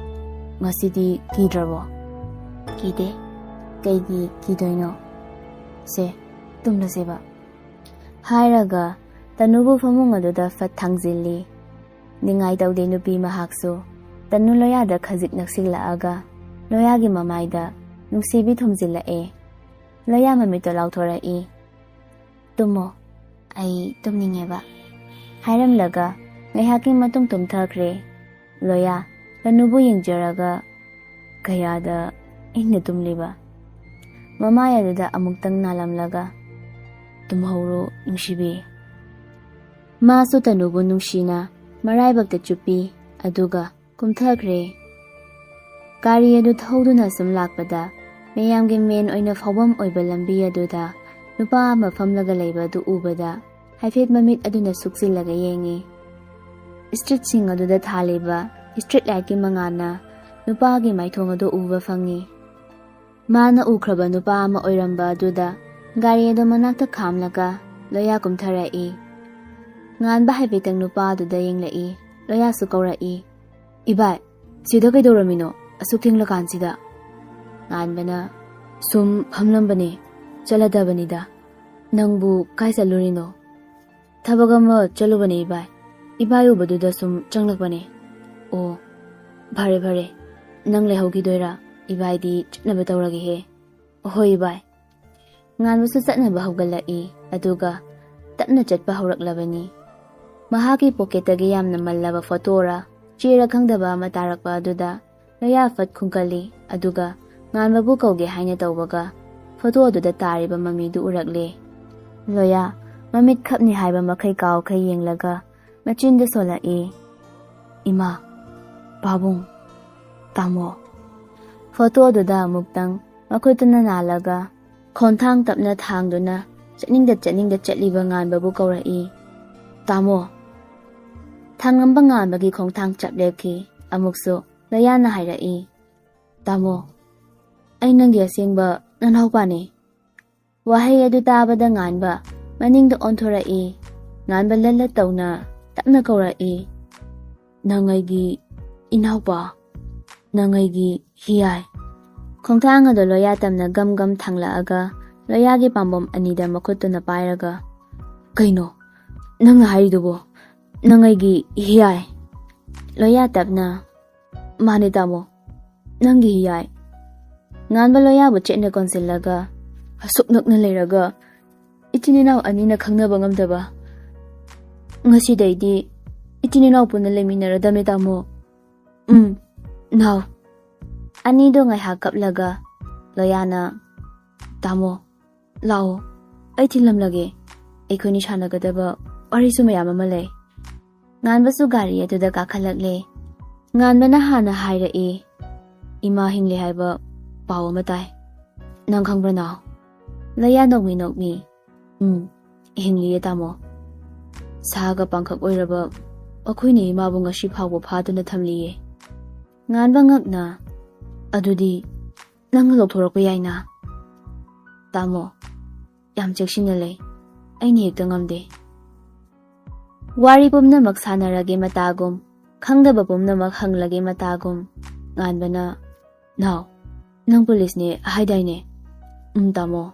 "ꯉꯁꯤꯗꯤ ꯀꯤꯗ꯭ꯔꯕꯣ?" "ꯀꯤꯗꯦ꯫ ꯀꯩꯒꯤ ꯀꯤꯗꯣꯏꯅꯣ? ꯁꯦ, ꯇꯨꯝꯂꯁꯦꯕ"꯫ ꯍꯥꯏꯔꯒ ꯇꯅꯨꯕꯨ ꯐꯃꯨꯡ ꯑꯗꯨꯗ ꯐꯠ ꯊꯥꯡꯖꯤꯜꯂꯤ꯫ ꯅꯤꯡꯉꯥꯏ ꯇꯧꯗꯦ ꯅꯨꯄꯤ ꯃꯍꯥꯛꯁꯨ꯫ ꯇꯅꯨ ꯂꯣꯌꯥꯗ ꯈꯖꯤꯛ ꯅꯛꯁꯤꯜꯂꯛꯑꯒ ꯂꯣꯌꯥꯒꯤ ꯃꯃꯥꯏꯗ ꯅꯨꯡꯁꯤꯕꯤ ꯊꯨꯝꯖꯤꯜꯂꯛꯑꯦ꯫ ꯂꯣꯌꯥ ꯃꯃꯤꯠꯇꯣ ꯂꯥꯎꯊꯣꯔꯛꯏ, "ꯇꯨꯝꯃꯣ, ꯑꯩ ꯇꯨꯝꯅꯤꯡꯉꯦꯕ"꯫ ꯍꯥꯏꯔꯝꯂꯒ ꯉꯥꯏꯍꯥꯛꯀꯤ ꯃꯇꯨꯡ ꯇꯨꯝꯊꯈ꯭ꯔꯦ꯫ ꯂꯣꯌꯥ ꯇꯅꯨꯕꯨ ꯌꯦꯡꯖꯔꯒ ꯀꯌꯥꯗ ꯏꯪꯅ ꯇꯨꯝꯂꯤꯕ꯫ ꯃꯃꯥꯏ ꯑꯗꯨꯗ ꯑꯃꯨꯛꯇꯪ ꯅꯥꯜꯂꯝꯂꯒ, "ꯇꯨꯝꯍꯧꯔꯣ ꯅꯨꯡꯁꯤꯕꯤ"꯫ ꯃꯥꯁꯨ ꯇꯅꯨꯕꯨ ꯅꯨꯡꯁꯤꯅ ꯃꯔꯥꯏꯕꯛꯇ ꯆꯨꯞꯄꯤ, ꯑꯗꯨꯒ ꯀꯨꯝꯊꯈ꯭ꯔꯦ꯫ ꯒꯥꯔꯤ ꯑꯗꯨ ꯊꯧꯗꯨꯅ ꯁꯨꯝ ꯂꯥꯛꯄꯗ ꯃꯌꯥꯝꯒꯤ ꯃꯦꯟ ꯑꯣꯏꯅ ꯐꯥꯎꯐꯝ ꯑꯣꯏꯕ ꯂꯝꯕꯤ ꯑꯗꯨꯗ ꯅꯨꯄꯥ ꯑꯃ ꯐꯝꯂꯒ ꯂꯩꯕ ꯑꯗꯨ ꯎꯕꯗ ꯍꯥꯏꯐꯦꯠ ꯃꯃꯤꯠ ꯑꯗꯨꯅ ꯁꯨꯛꯆꯤꯜꯂꯒ ꯌꯦꯡꯉꯤ꯫ ꯁ꯭ꯇ꯭ꯔꯤꯠꯁꯤꯡ ꯑꯗꯨꯗ ꯊꯥꯜꯂꯤꯕ ꯁ꯭ꯇ꯭ꯔꯤꯠ ꯂꯥꯏꯠꯀꯤ ꯃꯉꯥꯜꯅ ꯅꯨꯄꯥꯒꯤ ꯃꯥꯏꯊꯣꯡ ꯑꯗꯨ ꯎꯕ ꯐꯪꯉꯤ꯫ ꯃꯥꯅ ꯎꯈ꯭ꯔꯕ ꯅꯨꯄꯥ ꯑꯃ ꯑꯣꯏꯔꯝꯕ ꯑꯗꯨꯗ ꯒꯥꯔꯤ ꯑꯗꯨ ꯃꯅꯥꯛꯇ ꯈꯥꯝꯂꯒ ꯂꯣꯌꯥ ꯀꯨꯝꯊꯔꯛꯏ꯫ ꯉꯥꯟꯕ ꯍꯥꯏꯐꯦꯠꯇꯪ ꯅꯨꯄꯥ ꯑꯗꯨꯗ ꯌꯦꯡꯂꯛꯏ꯫ ꯂꯣꯌꯥꯁꯨ ꯀꯧꯔꯛꯏ, "ꯏꯕꯥꯏ, ꯁꯤꯗ ꯀꯩꯗꯧꯔꯝꯃꯤꯅꯣ ꯑꯁꯨꯛ ꯊꯦꯡꯂꯀꯥꯟꯁꯤꯗ?" ꯉꯥꯟꯕꯅ, "ꯁꯨꯝ ꯐꯝꯂꯝꯕꯅꯦ, ꯆꯠꯂꯗꯕꯅꯤꯗ꯫ ꯅꯪꯕꯨ ꯀꯥꯏ ꯆꯠꯂꯨꯔꯤꯅꯣ?" "ꯊꯕꯛ ꯑꯃ ꯆꯠꯂꯨꯕꯅꯦ ꯏꯕꯥꯏ꯫ ꯏꯕꯥꯏ ꯎꯕꯗꯨꯗ ꯁꯨꯝ ꯆꯪꯂꯛꯄꯅꯦ"꯫ "ꯑꯣ, ꯐꯔꯦ ꯐꯔꯦ꯫ ꯅꯪ ꯂꯩꯍꯧꯈꯤꯗꯣꯏꯔꯥ? ꯏꯕꯥꯏꯗꯤ ꯆꯠꯅꯕ ꯇꯧꯔꯒꯦꯍꯦ"꯫ "ꯍꯣꯏ ꯏꯕꯥꯏ"꯫ ꯉꯥꯟꯕꯁꯨ ꯆꯠꯅꯕ ꯍꯧꯒꯠꯂꯛꯏ, ꯑꯗꯨꯒ ꯇꯞꯅ ꯆꯠꯄ ꯍꯧꯔꯛꯂꯕꯅꯤ꯫ ꯃꯍꯥꯛꯀꯤ ꯄꯣꯀꯦꯠꯇꯒꯤ ꯌꯥꯝꯅ ꯃꯜꯂꯕ ꯐꯣꯇꯣꯔ ꯆꯦꯔ ꯈꯪꯗꯕ ꯑꯃ ꯇꯥꯔꯛꯄ ꯑꯗꯨꯗ ꯂꯣꯌꯥ ꯐꯠ ꯈꯨꯝꯀꯠꯂꯤ, ꯑꯗꯨꯒ ꯉꯥꯟꯕꯕꯨ ꯀꯧꯒꯦ ꯍꯥꯏꯅ ꯇꯧꯕꯒ ꯐꯣꯇꯣ ꯑꯗꯨꯗ ꯇꯥꯔꯤꯕ ꯃꯃꯤꯗꯨ ꯎꯔꯛꯂꯦ꯫ ꯂꯣꯌꯥ ꯃꯃꯤꯠ ꯈꯞꯅꯤ ꯍꯥꯏꯕ ꯃꯈꯩ ꯀꯥꯎꯈꯩ ꯌꯦꯡꯂꯒ ꯃꯆꯤꯟꯗ ꯁꯣꯜꯂꯛꯏ, "ꯏꯃꯥ, "ꯄꯥꯕꯨꯡ, ꯇꯥꯃꯣ꯫" ꯐꯣꯇꯣꯗꯨꯗ ꯑꯃꯨꯛꯇꯪ ꯃꯈꯨꯠꯇꯨꯅ ꯅꯥꯜꯂꯒ ꯈꯣꯡꯊꯥꯡ ꯇꯞꯅ ꯊꯥꯡꯗꯨꯅ ꯆꯠꯅꯤꯡꯗ ꯆꯠꯅꯤꯡꯗ ꯆꯠꯂꯤꯕ ꯉꯥꯟꯕꯕꯨ ꯀꯧꯔꯛꯏ, "ꯇꯥꯃꯣ!" ꯊꯥꯡꯉꯝꯕ ꯉꯥꯟꯕꯒꯤ ꯈꯣꯡꯊꯥꯡ ꯆꯞ ꯂꯦꯞꯈꯤ꯫ ꯑꯃꯨꯛꯁꯨ ꯂꯣꯌꯥꯅ ꯍꯥꯏꯔꯛꯏ, "ꯇꯥꯃꯣ, ꯑꯩ ꯅꯪꯒꯤ ꯑꯁꯦꯡꯕ ꯅꯅꯥꯎꯄꯥꯅꯤ꯫" ꯋꯥꯍꯩ ꯑꯗꯨ ꯇꯥꯕꯗ ꯉꯥꯟꯕ ꯃꯅꯤꯡꯗ ꯑꯣꯟꯊꯣꯔꯛꯏ꯫ ꯉꯥꯟꯕ ꯂꯠ ꯂꯠ ꯇꯧꯅ ꯇꯞꯅ ꯀꯧꯔꯛꯏ, "ꯅꯪ ꯑꯩꯒꯤ ꯏꯅꯥꯎꯄꯥ, ꯅꯪ ꯑꯩꯒꯤ ꯍꯤꯌꯥꯏ꯫" ꯈꯣꯡꯊꯥꯡ ꯑꯗꯨ ꯂꯣꯌꯥ ꯇꯞꯅ ꯒꯝ ꯒꯝ ꯊꯥꯡꯂꯛꯑꯒ ꯂꯣꯌꯥꯒꯤ ꯄꯥꯝꯕꯣꯝ ꯑꯅꯤꯗ ꯃꯈꯨꯠꯇꯨꯅ ꯄꯥꯏꯔꯒ, "ꯀꯩꯅꯣ ꯅꯪꯅ ꯍꯥꯏꯔꯤꯗꯨꯕꯣ? ꯅꯪ ꯑꯩꯒꯤ ꯍꯤꯌꯥꯏ?" ꯂꯣꯌꯥ ꯇꯞꯅ, "ꯃꯥꯅꯦ ꯇꯥꯃꯣ, ꯅꯪꯒꯤ ꯍꯤꯌꯥꯏ꯫" ꯉꯥꯟꯕ ꯂꯣꯌꯥꯕꯨ ꯆꯦꯠꯅ ꯀꯣꯟꯁꯤꯜꯂꯒ, "ꯑꯁꯨꯛ ꯅꯛꯅ ꯂꯩꯔꯒ ꯏꯆꯤꯟ ꯏꯅꯥꯎ ꯑꯅꯤꯅ ꯈꯪꯅꯕ ꯉꯝꯗꯕ? ꯉꯁꯤꯗꯩꯗꯤ ꯏꯆꯤꯟ ꯏꯅꯥꯎ ꯄꯨꯟꯅ ꯂꯩꯃꯤꯟꯅꯔꯗꯝꯅꯦ ꯇꯥꯃꯣ꯫ ꯎꯝ, ꯅꯥꯎ꯫" ꯑꯅꯤꯗꯣ ꯉꯥꯏꯍꯥꯛ ꯀꯞꯂꯒ ꯂꯣꯌꯥꯅ, "ꯇꯥꯃꯣ, ꯂꯥꯛꯑꯣ, ꯑꯩ ꯊꯤꯜꯂꯝꯂꯒꯦ꯫ ꯑꯩꯈꯣꯏꯅꯤ ꯁꯥꯟꯅꯒꯗꯕ ꯋꯥꯔꯤꯁꯨ ꯃꯌꯥꯝ ꯑꯃ ꯂꯩ꯫" ꯉꯥꯟꯕꯁꯨ ꯒꯥꯔꯤ ꯑꯗꯨꯗ ꯀꯥꯈꯠꯂꯛꯂꯦ꯫ ꯉꯥꯟꯕꯅ ꯍꯥꯟꯅ ꯍꯥꯏꯔꯛꯏ, "ꯏꯃꯥ ꯍꯤꯡꯂꯤ ꯍꯥꯏꯕ ꯄꯥꯎ ꯑꯃ ꯇꯥꯏ꯫ ꯅꯪ ꯈꯪꯕ꯭ꯔ ꯅꯥꯎ?" ꯂꯣꯌꯥ ꯅꯣꯛꯃꯤ ꯅꯣꯛꯃꯤ, "ꯎꯝ, ꯍꯤꯡꯂꯤꯌꯦ ꯇꯥꯃꯣ꯫ ꯁꯥꯒ ꯄꯥꯡꯈꯛ ꯑꯣꯏꯔꯕ ꯑꯩꯈꯣꯏꯅ ꯏꯃꯥꯕꯨ ꯉꯁꯤ ꯐꯥꯎꯕ ꯐꯥꯗꯨꯅ ꯊꯝꯂꯤꯌꯦ꯫" ꯉꯥꯟꯕ ꯉꯛꯅ, "ꯑꯗꯨꯗꯤ ꯅꯪꯅ ꯂꯧꯊꯣꯔꯛꯄ ꯌꯥꯏꯅ?" "ꯇꯥꯃꯣ, ꯌꯥꯝ ꯆꯦꯛꯁꯤꯟꯅ ꯂꯩ꯫ ꯑꯩꯅ ꯍꯦꯛꯇ ꯉꯝꯗꯦ꯫" ꯋꯥꯔꯤ ꯄꯨꯝꯅꯃꯛ ꯁꯥꯟꯅꯔꯒꯦ ꯃꯇꯥꯒꯨꯝ, ꯈꯪꯗꯕ ꯄꯨꯝꯅꯃꯛ ꯍꯪꯂꯒꯦ ꯃꯇꯥꯒꯨꯝ, ꯉꯥꯟꯕꯅ, "ꯅꯥꯎ, ꯅꯪ ꯄꯨꯂꯤꯁꯅꯦ ꯍꯥꯏꯗꯥꯏꯅꯦ?" "ꯎꯝ, ꯇꯥꯃꯣ꯫"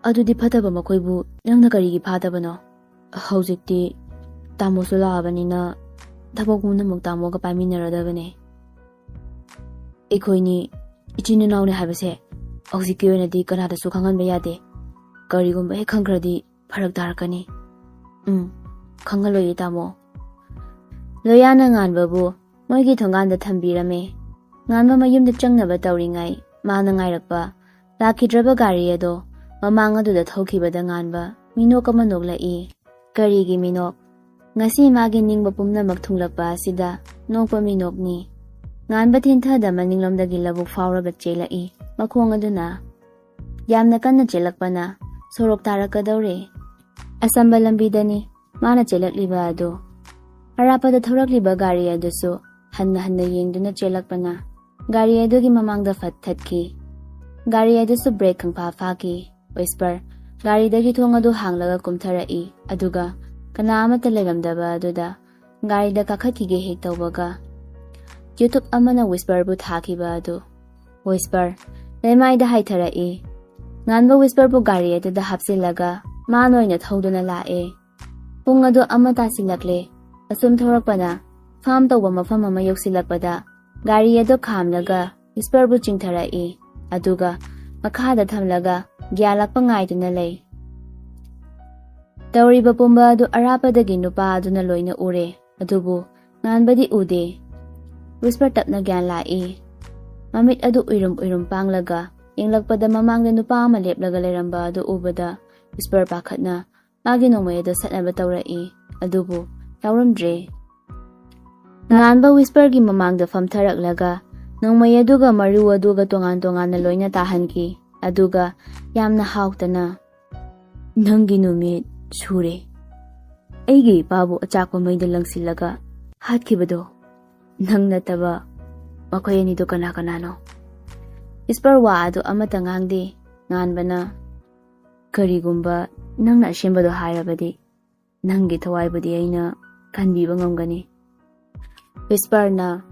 "ꯑꯗꯨꯗꯤ ꯐꯠꯇꯕ ꯃꯈꯣꯏꯕꯨ ꯅꯪꯅ ꯀꯔꯤꯒꯤ ꯐꯥꯗꯕꯅꯣ? ꯍꯧꯖꯤꯛꯇꯤ ꯇꯥꯃꯣꯁꯨ ꯂꯥꯛꯑꯕꯅꯤꯅ ꯊꯕꯛ ꯄꯨꯝꯅꯃꯛ ꯇꯥꯃꯣꯒ ꯄꯥꯏꯃꯤꯟꯅꯔꯗꯕꯅꯦ꯫ ꯑꯩꯈꯣꯏꯅꯤ ꯏꯆꯤꯟ ꯏꯅꯥꯎꯅꯦ ꯍꯥꯏꯕꯁꯦ ꯍꯧꯖꯤꯛꯀꯤ ꯑꯣꯏꯅꯗꯤ ꯀꯅꯥꯗꯁꯨ ꯈꯪꯍꯟꯕ ꯌꯥꯗꯦ꯫ ꯀꯔꯤꯒꯨꯝꯕ ꯍꯦꯛ ꯈꯪꯈ꯭ꯔꯗꯤ ꯐꯔꯛ ꯇꯥꯔꯛꯀꯅꯤ꯫" "ꯎꯝ, ꯈꯪꯍꯜꯂꯣꯏꯌꯦ ꯇꯥꯃꯣ꯫" ꯂꯣꯌꯥꯅ ꯉꯥꯟꯕꯕꯨ ꯃꯣꯏꯒꯤ ꯊꯣꯡꯒꯥꯟꯗ ꯊꯝꯕꯤꯔꯝꯃꯦ꯫ ꯉꯥꯟꯕ ꯃꯌꯨꯝꯗ ꯆꯪꯅꯕ ꯇꯧꯔꯤꯉꯩ ꯃꯥꯅ ꯉꯥꯏꯔꯛꯄ ꯂꯥꯛꯈꯤꯗ꯭ꯔꯕ ꯒꯥꯔꯤ ꯑꯗꯣ ꯃꯃꯥꯡ ꯑꯗꯨꯗ ꯊꯧꯈꯤꯕꯗ ꯉꯥꯟꯕ ꯃꯤꯅꯣꯛ ꯑꯃ ꯅꯣꯛꯂꯛꯏ꯫ "ꯀꯔꯤꯒꯤ ꯃꯤꯅꯣꯛ?" ꯉꯁꯤ ꯃꯥꯒꯤ ꯅꯤꯡꯕ ꯄꯨꯝꯅꯃꯛ ꯊꯨꯡꯂꯛꯄ ꯑꯁꯤꯗ ꯅꯣꯛꯄ ꯃꯤꯅꯣꯛꯅꯤ꯫ ꯉꯥꯟꯕ ꯊꯦꯟꯊꯗ ꯃꯅꯤꯡꯂꯣꯝꯗꯒꯤ ꯂꯧꯕꯨꯛ ꯐꯥꯎꯔꯒ ꯆꯦꯜꯂꯛꯏ꯫ ꯃꯈꯣꯡ ꯑꯗꯨꯅ ꯌꯥꯝꯅ ꯀꯟꯅ ꯆꯦꯜꯂꯛꯄꯅ ꯁꯣꯔꯣꯛ ꯇꯥꯔꯛꯀꯗꯧꯔꯦ꯫ ꯑꯁꯝꯕ ꯂꯝꯕꯤꯗꯅꯤ ꯃꯥꯅ ꯆꯦꯜꯂꯛꯂꯤꯕ ꯑꯗꯨ꯫ ꯑꯔꯥꯞꯄꯗ ꯊꯧꯔꯛꯂꯤꯕ ꯒꯥꯔꯤ ꯑꯗꯨꯁꯨ ꯍꯟꯅ ꯍꯟꯅ ꯌꯦꯡꯗꯨꯅ ꯆꯦꯜꯂꯛꯄꯅ ꯒꯥꯔꯤ ꯑꯗꯨꯒꯤ ꯃꯃꯥꯡꯗ ꯐꯠ ꯊꯠꯈꯤ꯫ ꯒꯥꯔꯤ ꯑꯗꯨꯁꯨ ꯕ꯭ꯔꯦꯛ ꯈꯪꯐꯥ ꯐꯥꯈꯤ꯫ ꯋꯤꯁꯄꯔ ꯒꯥꯔꯤꯗꯒꯤ ꯊꯣꯡ ꯑꯗꯨ ꯍꯥꯡꯂꯒ ꯀꯨꯝꯊꯔꯛꯏ, ꯑꯗꯨꯒ ꯀꯅꯥ ꯑꯃꯠꯇ ꯂꯩꯔꯝꯗꯕ ꯑꯗꯨꯗ ꯒꯥꯔꯤꯗ ꯀꯥꯈꯠꯈꯤꯒꯦ ꯍꯦꯛ ꯇꯧꯕꯒ, ꯌꯨꯇꯨꯞ ꯑꯃꯅ ꯋꯤꯁꯄꯔꯕꯨ ꯊꯥꯈꯤꯕ ꯑꯗꯨ꯫ ꯋꯤꯁꯄꯔ ꯂꯩꯃꯥꯏꯗ ꯍꯥꯏꯊꯔꯛꯏ꯫ ꯉꯥꯟꯕ ꯋꯤꯁꯄꯔꯕꯨ ꯒꯥꯔꯤ ꯑꯗꯨꯗ ꯍꯥꯞꯆꯤꯜꯂꯒ ꯃꯥꯅ ꯑꯣꯏꯅ ꯊꯧꯗꯨꯅ ꯂꯥꯛꯑꯦ꯫ ꯄꯨꯡ ꯑꯗꯨ ꯑꯃ ꯇꯥꯁꯤꯜꯂꯛꯂꯦ꯫ ꯑꯁꯨꯝ ꯊꯧꯔꯛꯄꯅ ꯐꯥꯝ ꯇꯧꯕ ꯃꯐꯝ ꯑꯃ ꯌꯧꯁꯤꯜꯂꯛꯄꯗ ꯒꯥꯔꯤ ꯑꯗꯨ ꯈꯥꯝꯂꯒ ꯋꯤꯁꯄꯔꯕꯨ ꯆꯤꯡꯊꯔꯛꯏ, ꯑꯗꯨꯒ ꯃꯈꯥꯗ ꯊꯝꯂꯒ ꯒ꯭ꯌꯥꯂꯛꯄ ꯉꯥꯏꯗꯨꯅ ꯂꯩ꯫ ꯇꯧꯔꯤꯕ ꯄꯨꯝꯕ ꯑꯗꯨ ꯑꯔꯥꯞꯄꯗꯒꯤ ꯅꯨꯄꯥ ꯑꯗꯨꯅ ꯂꯣꯏꯅ ꯎꯔꯦ, ꯑꯗꯨꯕꯨ ꯉꯥꯟꯕꯗꯤ ꯎꯗꯦ꯫ ꯋꯤꯁꯄꯔ ꯇꯞꯅ ꯒ꯭ꯌꯥꯟ ꯂꯥꯛꯏ꯫ ꯃꯃꯤꯠ ꯑꯗꯨ ꯎꯏꯔꯨꯝ ꯎꯏꯔꯨꯝ ꯄꯥꯡꯂꯒ ꯌꯦꯡꯂꯛꯄꯗ ꯃꯃꯥꯡꯗ ꯅꯨꯄꯥ ꯑꯃ ꯂꯦꯞꯂꯒ ꯂꯩꯔꯝꯕ ꯑꯗꯨ ꯎꯕꯗ ꯋꯤꯁꯄꯔ ꯄꯥꯈꯠꯅ ꯃꯥꯒꯤ ꯅꯣꯡꯃꯩ ꯑꯗꯨ ꯁꯠꯅꯕ ꯇꯧꯔꯛꯏ, ꯑꯗꯨꯕꯨ ꯌꯥꯎꯔꯝꯗ꯭ꯔꯦ꯫ ꯉꯥꯟꯕ ꯋꯤꯁꯄꯔꯒꯤ ꯃꯃꯥꯡꯗ ꯐꯝꯊꯔꯛꯂꯒ ꯅꯣꯡꯃꯩ ꯑꯗꯨꯒ ꯃꯔꯨ ꯑꯗꯨꯒ ꯇꯣꯉꯥꯟ ꯇꯣꯉꯥꯟꯅ ꯂꯣꯏꯅ ꯇꯥꯍꯟꯈꯤ, ꯑꯗꯨꯒ ꯌꯥꯝꯅ ꯍꯥꯎꯇꯅ, "ꯅꯪꯒꯤ ꯅꯨꯃꯤꯠ ꯁꯨꯔꯦ꯫ ꯑꯩꯒꯤ ꯏꯄꯥꯕꯨ ꯑꯆꯥꯛꯄ ꯃꯩꯗ ꯂꯪꯁꯤꯜꯂꯒ ꯍꯥꯠꯈꯤꯕꯗꯣ ꯅꯪ ꯅꯠꯇꯕ ꯃꯈꯣꯏ ꯑꯅꯤꯗꯨ ꯀꯅꯥ ꯀꯅꯥꯅꯣ?" ꯋꯤꯁꯄꯔ ꯋꯥ ꯑꯗꯨ ꯑꯃꯠꯇ ꯉꯥꯡꯗꯦ꯫ ꯉꯥꯟꯕꯅ, "ꯀꯔꯤꯒꯨꯝꯕ ꯅꯪꯅ ꯑꯁꯦꯡꯕꯗꯣ ꯍꯥꯏꯔꯕꯗꯤ, ꯅꯪꯒꯤ ꯊꯋꯥꯏꯕꯨꯗꯤ ꯑꯩꯅ ꯀꯟꯕꯤꯕ ꯉꯝꯒꯅꯤ꯫" ꯋꯤꯁꯄꯔꯅ,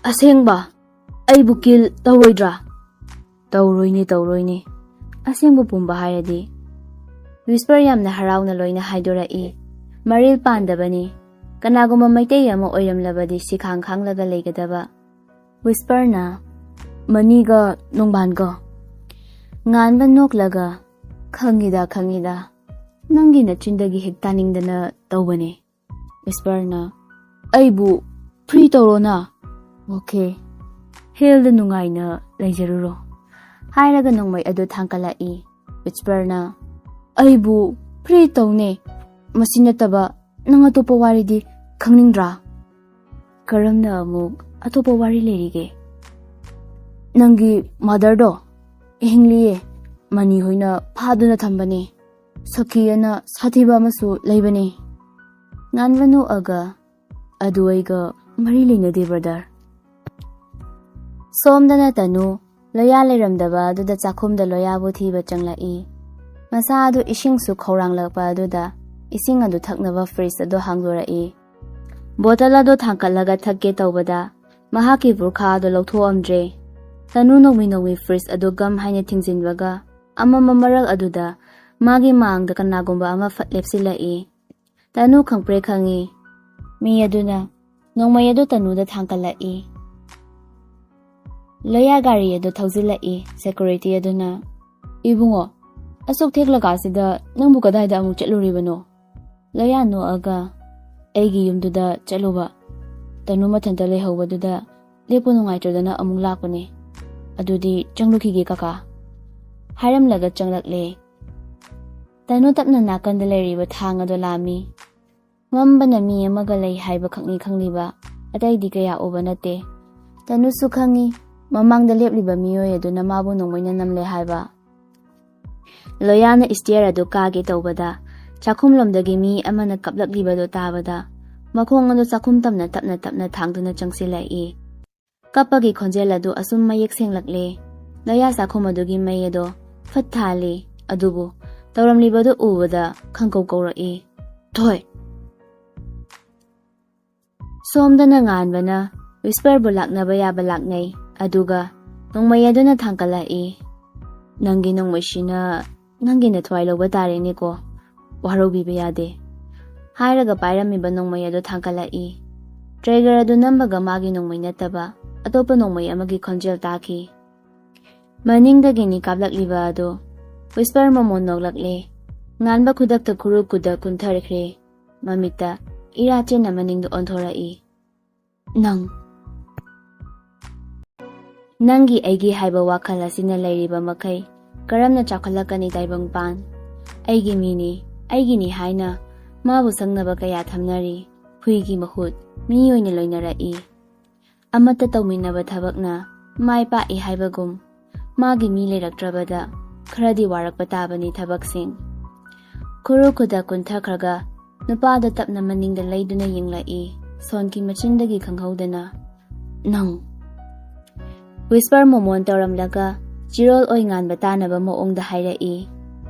"ꯑꯁꯦꯡꯕ? ꯑꯩꯕꯨ ꯀꯤꯜ ꯇꯧꯔꯣꯏꯗ꯭ꯔꯥ?" "ꯇꯧꯔꯣꯏꯅꯦ, ꯇꯧꯔꯣꯏꯅꯦ꯫ ꯑꯁꯦꯡꯕ ꯄꯨꯝꯕ ꯍꯥꯏꯔꯗꯤ꯫" ꯋꯤꯁꯄꯔ ꯌꯥꯝꯅ ꯍꯔꯥꯎꯅ ꯂꯣꯏꯅ ꯍꯥꯏꯗꯣꯔꯛꯏ꯫ "ꯃꯔꯤꯜ ꯄꯥꯟꯗꯕꯅꯤ꯫ ꯀꯅꯥꯒꯨꯝꯕ ꯃꯩꯇꯩ ꯑꯃ ꯑꯣꯏꯔꯝꯂꯕꯗꯤ ꯁꯤꯈꯥꯡ ꯈꯥꯡꯂꯒ ꯂꯩꯒꯗꯕ꯫" ꯋꯤꯁꯄꯔꯅ, "ꯃꯅꯤꯒ ꯅꯣꯡꯕꯥꯟꯒ?" ꯉꯥꯟꯕ ꯅꯣꯛꯂꯒ, "ꯈꯪꯉꯤꯗ, ꯈꯪꯉꯤꯗ꯫ ꯅꯪꯒꯤ ꯅꯆꯤꯟꯗꯒꯤ ꯍꯦꯛ ꯇꯥꯅꯤꯡꯗꯅ ꯇꯧꯕꯅꯦ꯫" ꯋꯤꯁꯄꯔꯅ, "ꯑꯩꯕꯨ ꯐ꯭ꯔꯤ ꯇꯧꯔꯣꯅ꯫" "ꯑꯣꯀꯦ꯫ ꯍꯦꯜꯗ ꯅꯨꯡꯉꯥꯏꯅ ꯂꯩꯖꯔꯨꯔꯣ꯫" ꯍꯥꯏꯔꯒ ꯅꯣꯡꯃꯩ ꯑꯗꯨ ꯊꯥꯡꯀꯠꯂꯛꯏ꯫ ꯋꯤꯁꯄꯔꯅ, "ꯑꯩꯕꯨ ꯐ꯭ꯔꯤ ꯇꯧꯅꯦ꯫ ꯃꯁꯤ ꯅꯠꯇꯕ ꯅꯪ ꯑꯇꯣꯞꯄ ꯋꯥꯔꯤꯗꯤ ꯈꯪꯅꯤꯡꯗ꯭ꯔꯥ? ꯀꯔꯝꯅ ꯑꯃꯨꯛ ꯑꯇꯣꯞꯄ ꯋꯥꯔꯤ ꯂꯩꯔꯤꯒꯦ? ꯅꯪꯒꯤ ꯃꯥꯗꯔꯗꯣ ꯍꯤꯡꯂꯤꯌꯦ꯫ ꯃꯅꯤ ꯍꯣꯏꯅ ꯐꯥꯗꯨꯅ ꯊꯝꯕꯅꯦ꯫ ꯁꯈꯤ ꯑꯅ ꯁꯥꯊꯤꯕ ꯑꯃꯁꯨ ꯂꯩꯕꯅꯦ꯫ ꯉꯥꯟꯕ ꯅꯣꯛꯑꯒ, "ꯑꯗꯨ ꯑꯩꯒ ꯃꯔꯤ ꯂꯩꯅꯗꯦ, ꯕ꯭ꯔꯗꯔ꯫" ꯁꯣꯝꯗꯅ ꯇꯅꯨ ꯂꯣꯌꯥ ꯂꯩꯔꯝꯗꯕ ꯑꯗꯨꯗ ꯆꯥꯛꯈꯨꯝꯗ ꯂꯣꯌꯥꯕꯨ ꯊꯤꯕ ꯆꯪꯂꯛꯏ꯫ ꯃꯁꯥ ꯑꯗꯨ ꯏꯁꯤꯡꯁꯨ ꯈꯧꯔꯥꯡꯂꯛꯄ ꯑꯗꯨꯗ ꯏꯁꯤꯡ ꯑꯗꯨ ꯊꯛꯅꯕ ꯐ꯭ꯔꯤꯖ ꯑꯗꯨ ꯍꯥꯡꯗꯣꯔꯛꯏ꯫ ꯕꯣꯇꯜ ꯑꯗꯨ ꯊꯥꯡꯀꯠꯂꯒ ꯊꯛꯀꯦ ꯇꯧꯕꯗ ꯃꯍꯥꯛꯀꯤ ꯕꯨꯔꯈꯥ ꯑꯗꯨ ꯂꯧꯊꯣꯛꯑꯝꯗ꯭ꯔꯦ꯫ ꯇꯅꯨ ꯅꯣꯡꯃꯤ ꯅꯣꯡꯃꯤ ꯐ꯭ꯔꯤꯖ ꯑꯗꯨ ꯒꯝ ꯍꯥꯏꯅ ꯊꯤꯡꯖꯤꯟꯕꯒ ꯑꯃꯝꯕ ꯃꯔꯛ ꯑꯗꯨꯗ ꯃꯥꯒꯤ ꯃꯥꯡꯗ ꯀꯅꯥꯒꯨꯝꯕ ꯑꯃ ꯐꯠ ꯂꯦꯞꯁꯤꯜꯂꯛꯏ꯫ ꯇꯅꯨ ꯈꯪꯄ꯭ꯔꯦꯛ ꯈꯪꯉꯤ꯫ ꯃꯤ ꯑꯗꯨꯅ ꯅꯣꯡꯃꯩ ꯑꯗꯨ ꯇꯅꯨꯗ ꯊꯥꯡꯀꯠꯂꯛꯏ꯫ ꯂꯣꯌꯥ ꯒꯥꯔꯤ ꯑꯗꯨ ꯊꯧꯖꯤꯜꯂꯛꯏ꯫ ꯁꯦꯀꯨꯔꯤꯇꯤ ꯑꯗꯨꯅ, "ꯏꯕꯨꯡꯉꯣ, ꯑꯁꯨꯛ ꯊꯦꯛꯂꯀꯥꯁꯤꯗ ꯅꯪꯕꯨ ꯀꯗꯥꯏꯗ ꯑꯃꯨꯛ ꯆꯠꯂꯨꯔꯤꯕꯅꯣ?" ꯂꯣꯌꯥ ꯅꯣꯛꯑꯒ, "ꯑꯩꯒꯤ ꯌꯨꯝꯗꯨꯗ ꯆꯠꯂꯨꯕ꯫ ꯇꯅꯨ ꯃꯊꯟꯇ ꯂꯩꯍꯧꯕꯗꯨꯗ ꯂꯦꯞꯄ ꯅꯨꯡꯉꯥꯏꯇ꯭ꯔꯗꯅ ꯑꯃꯨꯛ ꯂꯥꯛꯄꯅꯦ꯫ ꯑꯗꯨꯗꯤ ꯆꯪꯂꯨꯈꯤꯒꯦ ꯀꯀꯥ," ꯍꯥꯏꯔꯝꯂꯒ ꯆꯪꯂꯛꯂꯦ꯫ ꯇꯅꯨ ꯇꯞꯅ ꯅꯥꯀꯟꯗ ꯂꯩꯔꯤꯕ ꯊꯥꯡ ꯑꯗꯨ ꯂꯥꯝꯃꯤ꯫ ꯃꯝꯕꯅ ꯃꯤ ꯑꯃꯒ ꯂꯩ ꯍꯥꯏꯕ ꯈꯛꯅꯤ ꯈꯪꯂꯤꯕ, ꯑꯇꯩꯗꯤ ꯀꯌꯥ ꯎꯕ ꯅꯠꯇꯦ꯫ ꯇꯅꯨꯁꯨ ꯈꯪꯉꯤ, ꯃꯃꯥꯡꯗ ꯂꯦꯞꯂꯤꯕ ꯃꯤꯑꯣꯏ ꯑꯗꯨꯅ ꯃꯥꯕꯨ ꯅꯣꯡꯃꯩꯅ ꯅꯝꯂꯦ ꯍꯥꯏꯕ꯫ ꯂꯣꯌꯥꯅ ꯏꯁꯇꯤꯌꯔ ꯑꯗꯨ ꯀꯥꯒꯦ ꯇꯧꯕꯗ ꯆꯥꯛꯈꯨꯝꯂꯣꯝꯗꯒꯤ ꯃꯤ ꯑꯃꯅ ꯀꯞꯂꯛꯂꯤꯕꯗꯨ ꯇꯥꯕꯗ ꯃꯈꯣꯡ ꯑꯗꯨ ꯆꯥꯛꯈꯨꯝ ꯇꯝꯅ ꯇꯞꯅ ꯇꯞꯅ ꯊꯥꯡꯗꯨꯅ ꯆꯪꯁꯤꯜꯂꯛꯏ꯫ ꯀꯞꯄꯒꯤ ꯈꯣꯟꯖꯦꯜ ꯑꯗꯨ ꯑꯁꯨꯝ ꯃꯌꯦꯛ ꯁꯦꯡꯂꯛꯂꯦ꯫ ꯂꯣꯌꯥ ꯆꯥꯛꯈꯨꯝ ꯑꯗꯨꯒꯤ ꯃꯩ ꯑꯗꯣ ꯐꯠ ꯊꯥꯜꯂꯤ꯫ ꯑꯗꯨꯕꯨ ꯇꯧꯔꯝꯂꯤꯕꯗꯨ ꯎꯕꯗ ꯈꯪꯀꯧ ꯀꯧꯔꯛꯏ, "ꯊꯣꯏ!" ꯁꯣꯝꯗꯅ ꯉꯥꯟꯕꯅ ꯋꯤꯁꯄꯔꯕꯨ ꯂꯥꯛꯅꯕ ꯌꯥꯕ ꯂꯥꯛꯅꯩ꯫ ꯑꯗꯨꯒ ꯅꯣꯡꯃꯩ ꯑꯗꯨꯅ ꯊꯥꯡꯀꯠꯂꯛꯏ꯫ "ꯅꯪꯒꯤ ꯅꯣꯡꯃꯩꯁꯤꯅ ꯅꯪꯒꯤ ꯅꯊ꯭ꯋꯥꯏ ꯂꯧꯕ ꯇꯥꯔꯦꯅꯦꯀꯣ꯫ ꯋꯥꯔꯧꯕꯤꯕ ꯌꯥꯗꯦ," ꯍꯥꯏꯔꯒ ꯄꯥꯏꯔꯝꯃꯤꯕ ꯅꯣꯡꯃꯩ ꯑꯗꯨ ꯊꯥꯡꯀꯠꯂꯛꯏ꯫ ꯇ꯭ꯔꯤꯒꯔ ꯑꯗꯨ ꯅꯝꯕꯒ ꯃꯥꯒꯤ ꯅꯣꯡꯃꯩ ꯅꯠꯇꯕ ꯑꯇꯣꯞꯄ ꯅꯣꯡꯃꯩ ꯑꯃꯒꯤ ꯈꯣꯟꯖꯦꯜ ꯇꯥꯈꯤ꯫ ꯃꯅꯤꯡꯗꯒꯤꯅꯤ ꯀꯥꯞꯂꯛꯂꯤꯕ ꯑꯗꯨ꯫ ꯋꯤꯁꯄꯔ ꯃꯃꯣꯟ ꯅꯣꯛꯂꯛꯂꯦ꯫ ꯉꯥꯟꯕ ꯈꯨꯗꯛꯇ ꯈꯨꯔꯨ ꯈꯨꯗꯛ ꯀꯨꯟꯊꯔꯛꯈ꯭ꯔꯦ꯫ ꯃꯃꯤꯠꯇ ꯏꯔꯥ ꯆꯦꯟꯅ ꯃꯅꯤꯡꯗ ꯑꯣꯟꯊꯣꯔꯛꯏ꯫ "ꯅꯪ!" ꯅꯪꯒꯤ ꯑꯩꯒꯤ ꯍꯥꯏꯕ ꯋꯥꯈꯜ ꯑꯁꯤꯅ ꯂꯩꯔꯤꯕ ꯃꯈꯩ ꯀꯔꯝꯅ ꯆꯥꯎꯈꯠꯂꯛꯀꯅꯤ ꯇꯥꯏꯕꯪꯄꯥꯟ? ꯑꯩꯒꯤ ꯃꯤꯅꯤ, ꯑꯩꯒꯤꯅꯤ ꯍꯥꯏꯅ ꯃꯥꯕꯨ ꯁꯪꯅꯕ ꯀꯌꯥ ꯊꯝꯅꯔꯤ꯫ ꯍꯨꯏꯒꯤ ꯃꯍꯨꯠ ꯃꯤ ꯑꯣꯏꯅ ꯂꯣꯏꯅꯔꯛꯏ꯫ ꯑꯃꯠꯇ ꯇꯧꯃꯤꯟꯅꯕ ꯊꯕꯛꯅ ꯃꯥꯏ ꯄꯥꯛꯏ ꯍꯥꯏꯕꯒꯨꯝ, ꯃꯥꯒꯤ ꯃꯤ ꯂꯩꯔꯛꯇ꯭ꯔꯕꯗ ꯈꯔꯗꯤ ꯋꯥꯔꯛꯄ ꯇꯥꯕꯅꯤ ꯊꯕꯛꯁꯤꯡ꯫ ꯈꯨꯔꯨ ꯈꯨꯗ ꯀꯨꯟꯊꯈ꯭ꯔꯒ ꯅꯨꯄꯥꯗꯣ ꯇꯞꯅ ꯃꯅꯤꯡꯗ ꯂꯩꯗꯨꯅ ꯌꯦꯡꯂꯛꯏ꯫ ꯁꯣꯟꯒꯤ ꯃꯆꯤꯟꯗꯒꯤ ꯈꯪꯍꯧꯗꯅ, "ꯅꯪ?" ꯋꯤꯁꯄꯔ ꯃꯣꯃꯣꯟ ꯇꯧꯔꯝꯂꯒ ꯆꯤꯔꯣꯜ ꯑꯣꯏ ꯉꯥꯟꯕ ꯇꯥꯅꯕ ꯃꯑꯣꯡꯗ ꯍꯥꯏꯔꯛꯏ,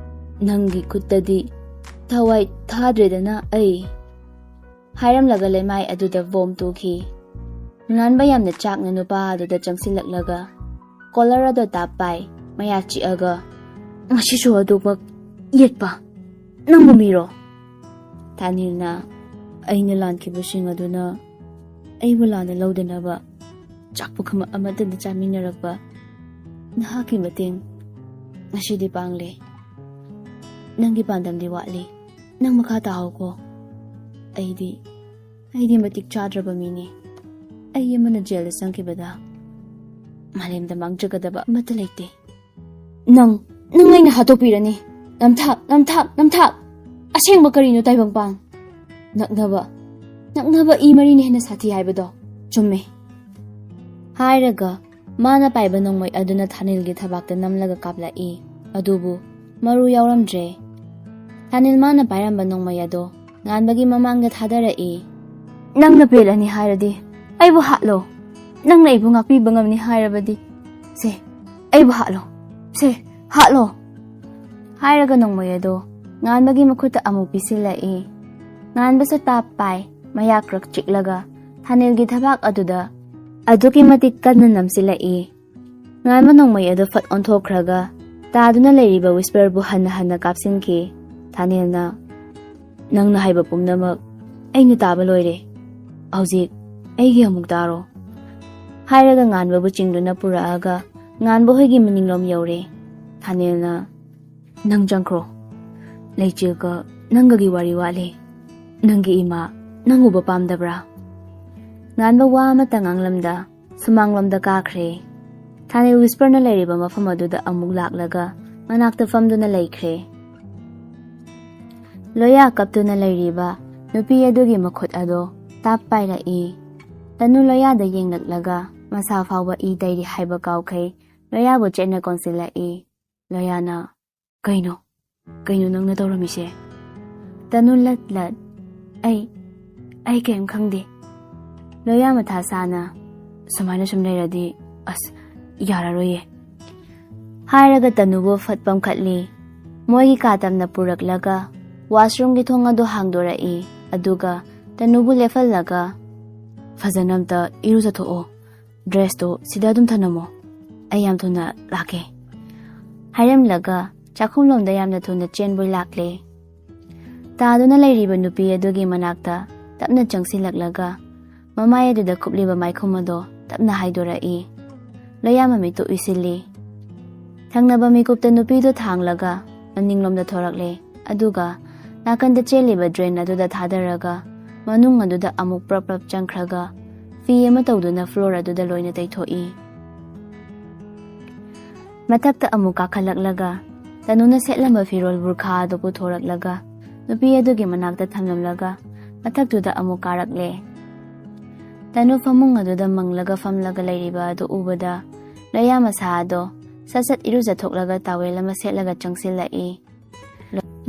"ꯅꯪꯒꯤ ꯈꯨꯠꯇꯗꯤ ꯊꯋꯥꯏ ꯊꯥꯗ꯭ꯔꯦꯗꯅ ꯑꯩ?" ꯍꯥꯏꯔꯝꯂꯒ ꯂꯩꯃꯥꯏ ꯑꯗꯨꯗ ꯕꯣꯝ ꯇꯨꯈꯤ꯫ ꯉꯥꯟꯕ ꯌꯥꯝꯅ ꯆꯥꯛꯅ ꯅꯨꯄꯥ ꯑꯗꯨꯗ ꯆꯪꯁꯤꯜꯂꯛꯂꯒ ꯀꯣꯂꯔ ꯑꯗꯣ ꯇꯥꯞ ꯄꯥꯏ, ꯃꯌꯥ ꯆꯤꯛꯑꯒ, "ꯉꯁꯤꯁꯨ ꯑꯗꯨꯃꯛ ꯌꯦꯠꯄ? ꯅꯪꯕꯨ ꯃꯤꯔꯣ?" ꯊꯥꯅꯤꯜꯅ, "ꯑꯩꯅ ꯂꯥꯟꯈꯤꯕꯁꯤꯡ ꯑꯗꯨꯅ ꯑꯩꯕꯨ ꯂꯥꯟꯅ ꯂꯧꯗꯅꯕ ꯆꯥꯛ ꯄꯨꯈꯝ ꯑꯃꯠꯇꯗ ꯆꯥꯃꯤꯟꯅꯔꯛꯄ ꯅꯍꯥꯛꯀꯤ ꯃꯇꯦꯡ ꯉꯁꯤꯗꯤ ꯄꯥꯡꯂꯦ꯫ ꯅꯪꯒꯤ ꯄꯥꯟꯗꯝꯗꯤ ꯋꯥꯠꯂꯤ꯫ ꯅꯪ ꯃꯈꯥ ꯇꯥꯍꯧꯀꯣ꯫ ꯑꯩꯗꯤ, ꯑꯩꯗꯤ ꯃꯇꯤꯛ ꯆꯥꯗ꯭ꯔꯕ ꯃꯤꯅꯤ꯫ ꯑꯩ ꯑꯃꯅ ꯖꯦꯜꯗ ꯆꯪꯈꯤꯕꯗ ꯃꯥꯂꯦꯝꯗ ꯃꯥꯡꯖꯒꯗꯕ ꯑꯃꯠꯇ ꯂꯩꯇꯦ꯫ ꯅꯪ, ꯅꯪ ꯑꯩꯅ ꯍꯥꯠꯇꯣꯛꯄꯤꯔꯅꯤ꯫ ꯅꯝꯊꯥꯛ, ꯅꯝꯊꯥꯛ, ꯅꯝꯊꯥꯛ! ꯑꯁꯦꯡꯕ ꯀꯔꯤꯅꯣ, ꯇꯥꯏꯕꯪꯄꯥꯟ? ꯅꯛꯅꯕ, ꯅꯛꯅꯕ ꯏ ꯃꯔꯤꯅ ꯍꯦꯟꯅ ꯁꯥꯊꯤ ꯍꯥꯏꯕꯗꯣ ꯆꯨꯝꯃꯦ꯫" ꯍꯥꯏꯔꯒ ꯃꯥꯅ ꯄꯥꯏꯕ ꯅꯣꯡꯃꯩ ꯑꯗꯨꯅ ꯊꯥꯅꯤꯜꯒꯤ ꯊꯕꯥꯛꯇ ꯅꯝꯂꯒ ꯀꯥꯞꯂꯛꯏ꯫ ꯑꯗꯨꯕꯨ ꯃꯔꯨ ꯌꯥꯎꯔꯝꯗ꯭ꯔꯦ꯫ ꯊꯥꯅꯤꯜ ꯃꯥꯅ ꯄꯥꯏꯔꯝꯕ ꯅꯣꯡꯃꯩ ꯑꯗꯣ ꯉꯥꯟꯕꯒꯤ ꯃꯃꯥꯡꯗ ꯊꯥꯗꯔꯛꯏ꯫ "ꯅꯪꯅ ꯄꯦꯜꯂꯅꯤ ꯍꯥꯏꯔꯗꯤ ꯑꯩꯕꯨ ꯍꯥꯠꯂꯣ꯫ ꯅꯪꯅ ꯑꯩꯕꯨ ꯉꯥꯛꯄꯤꯕ ꯉꯝꯅꯤ ꯍꯥꯏꯔꯕꯗꯤ, ꯁꯦ, ꯑꯩꯕꯨ ꯍꯥꯠꯂꯣ꯫ ꯁꯦ, ꯍꯥꯠꯂꯣ!" ꯍꯥꯏꯔꯒ ꯅꯣꯡꯃꯩ ꯑꯗꯣ ꯉꯥꯟꯕꯒꯤ ꯃꯈꯨꯠꯇ ꯑꯃꯨꯛ ꯄꯤꯁꯤꯜꯂꯛꯏ꯫ ꯉꯥꯟꯕꯁꯨ ꯇꯥꯞ ꯄꯥꯏ, ꯃꯌꯥ ꯀ꯭ꯔꯛ ꯆꯤꯛꯂꯒ ꯊꯥꯅꯤꯜꯒꯤ ꯊꯕꯥꯛ ꯑꯗꯨꯗ ꯑꯗꯨꯛꯀꯤ ꯃꯇꯤꯛ ꯀꯟꯅ ꯅꯝꯁꯤꯜꯂꯛꯏ꯫ ꯉꯥꯟꯕ ꯅꯣꯡꯃꯩ ꯑꯗꯨ ꯐꯠ ꯑꯣꯟꯊꯣꯛꯈ꯭ꯔꯒ ꯇꯥꯗꯨꯅ ꯂꯩꯔꯤꯕ ꯋꯤꯁꯄꯔꯕꯨ ꯍꯟꯅ ꯍꯟꯅ ꯀꯥꯞꯁꯤꯟꯈꯤ꯫ ꯊꯥꯅꯤꯜꯅ, "ꯅꯪꯅ ꯍꯥꯏꯕ ꯄꯨꯝꯅꯃꯛ ꯑꯩꯅ ꯇꯥꯕ ꯂꯣꯏꯔꯦ꯫ ꯍꯧꯖꯤꯛ ꯑꯩꯒꯤ ꯑꯃꯨꯛ ꯇꯥꯔꯣ꯫" ꯍꯥꯏꯔꯒ ꯉꯥꯟꯕꯕꯨ ꯆꯤꯡꯗꯨꯅ ꯄꯨꯔꯛꯑꯒ ꯉꯥꯟꯕ ꯍꯣꯏꯒꯤ ꯃꯅꯤꯡꯂꯣꯝ ꯌꯧꯔꯦ꯫ ꯊꯥꯅꯤꯜꯅ, "ꯅꯪ ꯆꯪꯈ꯭ꯔꯣ꯫ ꯂꯩꯆꯤꯜꯒ ꯅꯪꯒꯒꯤ ꯋꯥꯔꯤ ꯋꯥꯠꯂꯤ꯫ ꯅꯪꯒꯤ ꯏꯃꯥ ꯅꯪ ꯎꯕ ꯄꯥꯝꯗꯕ꯭ꯔꯥ?" ꯉꯥꯟꯕ ꯋꯥ ꯑꯃꯠꯇ ꯉꯥꯡꯂꯝꯗ ꯁꯨꯃꯥꯡꯂꯣꯝꯗ ꯀꯥꯈ꯭ꯔꯦ꯫ ꯊꯥꯅꯤꯜ ꯋꯤꯁꯄꯔꯅ ꯂꯩꯔꯤꯕ ꯃꯐꯝ ꯑꯗꯨꯗ ꯑꯃꯨꯛ ꯂꯥꯛꯂꯒ ꯃꯅꯥꯛꯇ ꯐꯝꯗꯨꯅ ꯂꯩꯈ꯭ꯔꯦ꯫ ꯂꯣꯌꯥ ꯀꯞꯇꯨꯅ ꯂꯩꯔꯤꯕ ꯅꯨꯄꯤ ꯑꯗꯨꯒꯤ ꯃꯈꯨꯠ ꯑꯗꯣ ꯇꯥꯞ ꯄꯥꯏꯔꯛꯏ꯫ ꯇꯅꯨ ꯂꯣꯌꯥꯗ ꯌꯦꯡꯂꯛꯂꯒ ꯃꯁꯥ ꯐꯥꯎꯕ ꯏ ꯇꯩꯔꯤ ꯍꯥꯏꯕ ꯀꯥꯎꯈꯩ ꯂꯣꯌꯥꯕꯨ ꯆꯦꯠꯅ ꯀꯣꯟꯁꯤꯜꯂꯛꯏ꯫ ꯂꯣꯌꯥꯅ, "ꯀꯩꯅꯣ? ꯀꯩꯅꯣ ꯅꯪꯅ ꯇꯧꯔꯝꯃꯤꯁꯦ?" ꯇꯅꯨ ꯂꯠ ꯂꯠ, "ꯑꯩ, ꯑꯩ ꯀꯩꯝ ꯈꯪꯗꯦ꯫" ꯂꯣꯌꯥ ꯃꯊꯥ ꯁꯥꯅ, "ꯁꯨꯃꯥꯏꯅ ꯁꯨꯝ ꯂꯩꯔꯗꯤ ꯑꯁ ꯌꯥꯔꯔꯣꯏꯌꯦ꯫" ꯍꯥꯏꯔꯒ ꯇꯅꯨꯕꯨ ꯐꯠ ꯄꯝꯈꯠꯂꯤ꯫ ꯃꯣꯏꯒꯤ ꯀꯥ ꯇꯝꯅ ꯄꯨꯔꯛꯂꯒ ꯋꯥꯁꯔꯨꯝꯒꯤ ꯊꯣꯡ ꯑꯗꯨ ꯍꯥꯡꯗꯣꯔꯛꯏ꯫ ꯑꯗꯨꯒ ꯇꯅꯨꯕꯨ ꯂꯦꯞꯍꯜꯂꯒ, "ꯐꯖꯅ ꯑꯝꯇ ꯏꯔꯨꯖꯊꯣꯛꯑꯣ꯫ ꯗ꯭ꯔꯦꯁꯇꯣ ꯁꯤꯗ ꯑꯗꯨꯝ ꯊꯅꯝꯃꯣ꯫ ꯑꯩ ꯌꯥꯝ ꯊꯨꯅ ꯂꯥꯛꯀꯦ꯫" ꯍꯥꯏꯔꯝꯂꯒ ꯆꯥꯛꯈꯨꯝꯂꯣꯝꯗ ꯌꯥꯝꯅ ꯊꯨꯅ ꯆꯦꯟꯕꯣꯏ ꯂꯥꯛꯂꯦ꯫ ꯇꯥꯗꯨꯅ ꯂꯩꯔꯤꯕ ꯅꯨꯄꯤ ꯑꯗꯨꯒꯤ ꯃꯅꯥꯛꯇ ꯇꯞꯅ ꯆꯪꯁꯤꯜꯂꯛꯂꯒ ꯃꯃꯥꯏ ꯑꯗꯨꯗ ꯀꯨꯞꯂꯤꯕ ꯃꯥꯏꯈꯨꯝ ꯑꯗꯣ ꯇꯞꯅ ꯍꯥꯏꯗꯣꯔꯛꯏ꯫ ꯂꯣꯌꯥ ꯃꯃꯤꯠꯇꯨ ꯎꯏꯁꯤꯜꯂꯤ꯫ ꯊꯪꯅꯕ ꯃꯤꯀꯨꯞꯇ ꯅꯨꯄꯤꯗꯨ ꯊꯥꯡꯂꯒ ꯃꯅꯤꯡꯂꯣꯝꯗ ꯊꯣꯔꯛꯂꯦ꯫ ꯑꯗꯨꯒ ꯅꯥꯀꯟꯗ ꯆꯦꯜꯂꯤꯕ ꯗ꯭ꯔꯦꯟ ꯑꯗꯨꯗ ꯊꯥꯗꯔꯒ ꯃꯅꯨꯡ ꯑꯗꯨꯗ ꯑꯃꯨꯛ ꯄ꯭ꯔꯞ ꯄ꯭ꯔꯞ ꯆꯪꯈ꯭ꯔꯒ ꯐꯤ ꯑꯃ ꯇꯧꯗꯨꯅ ꯐ꯭ꯂꯣꯔ ꯑꯗꯨꯗ ꯂꯣꯏꯅ ꯇꯩꯊꯣꯛꯏ꯫ ꯃꯊꯛꯇ ꯑꯃꯨꯛ ꯀꯥꯈꯠꯂꯛꯂꯒ ꯇꯅꯨꯅ ꯁꯦꯠꯂꯝꯕ ꯐꯤꯔꯣꯜ ꯕꯨꯔꯈꯥ ꯑꯗꯨ ꯄꯨꯊꯣꯔꯛꯂꯒ ꯅꯨꯄꯤ ꯑꯗꯨꯒꯤ ꯃꯅꯥꯛꯇ ꯊꯝꯂꯝꯂꯒ ꯃꯊꯛꯇꯨꯗ ꯑꯃꯨꯛ ꯀꯥꯔꯛꯂꯦ꯫ ꯇꯅꯨ ꯐꯃꯨꯡ ꯑꯗꯨꯗ ꯃꯪꯂꯒ ꯐꯝꯂꯒ ꯂꯩꯔꯤꯕ ꯑꯗꯨ ꯎꯕꯗ ꯂꯣꯌꯥ ꯃꯁꯥ ꯑꯗꯣ ꯁꯠ ꯁꯠ ꯏꯔꯨꯖꯊꯣꯛꯂꯒ ꯇꯥꯋꯦꯜ ꯑꯃ ꯁꯦꯠꯂꯒ ꯆꯪꯁꯤꯜꯂꯛꯏ꯫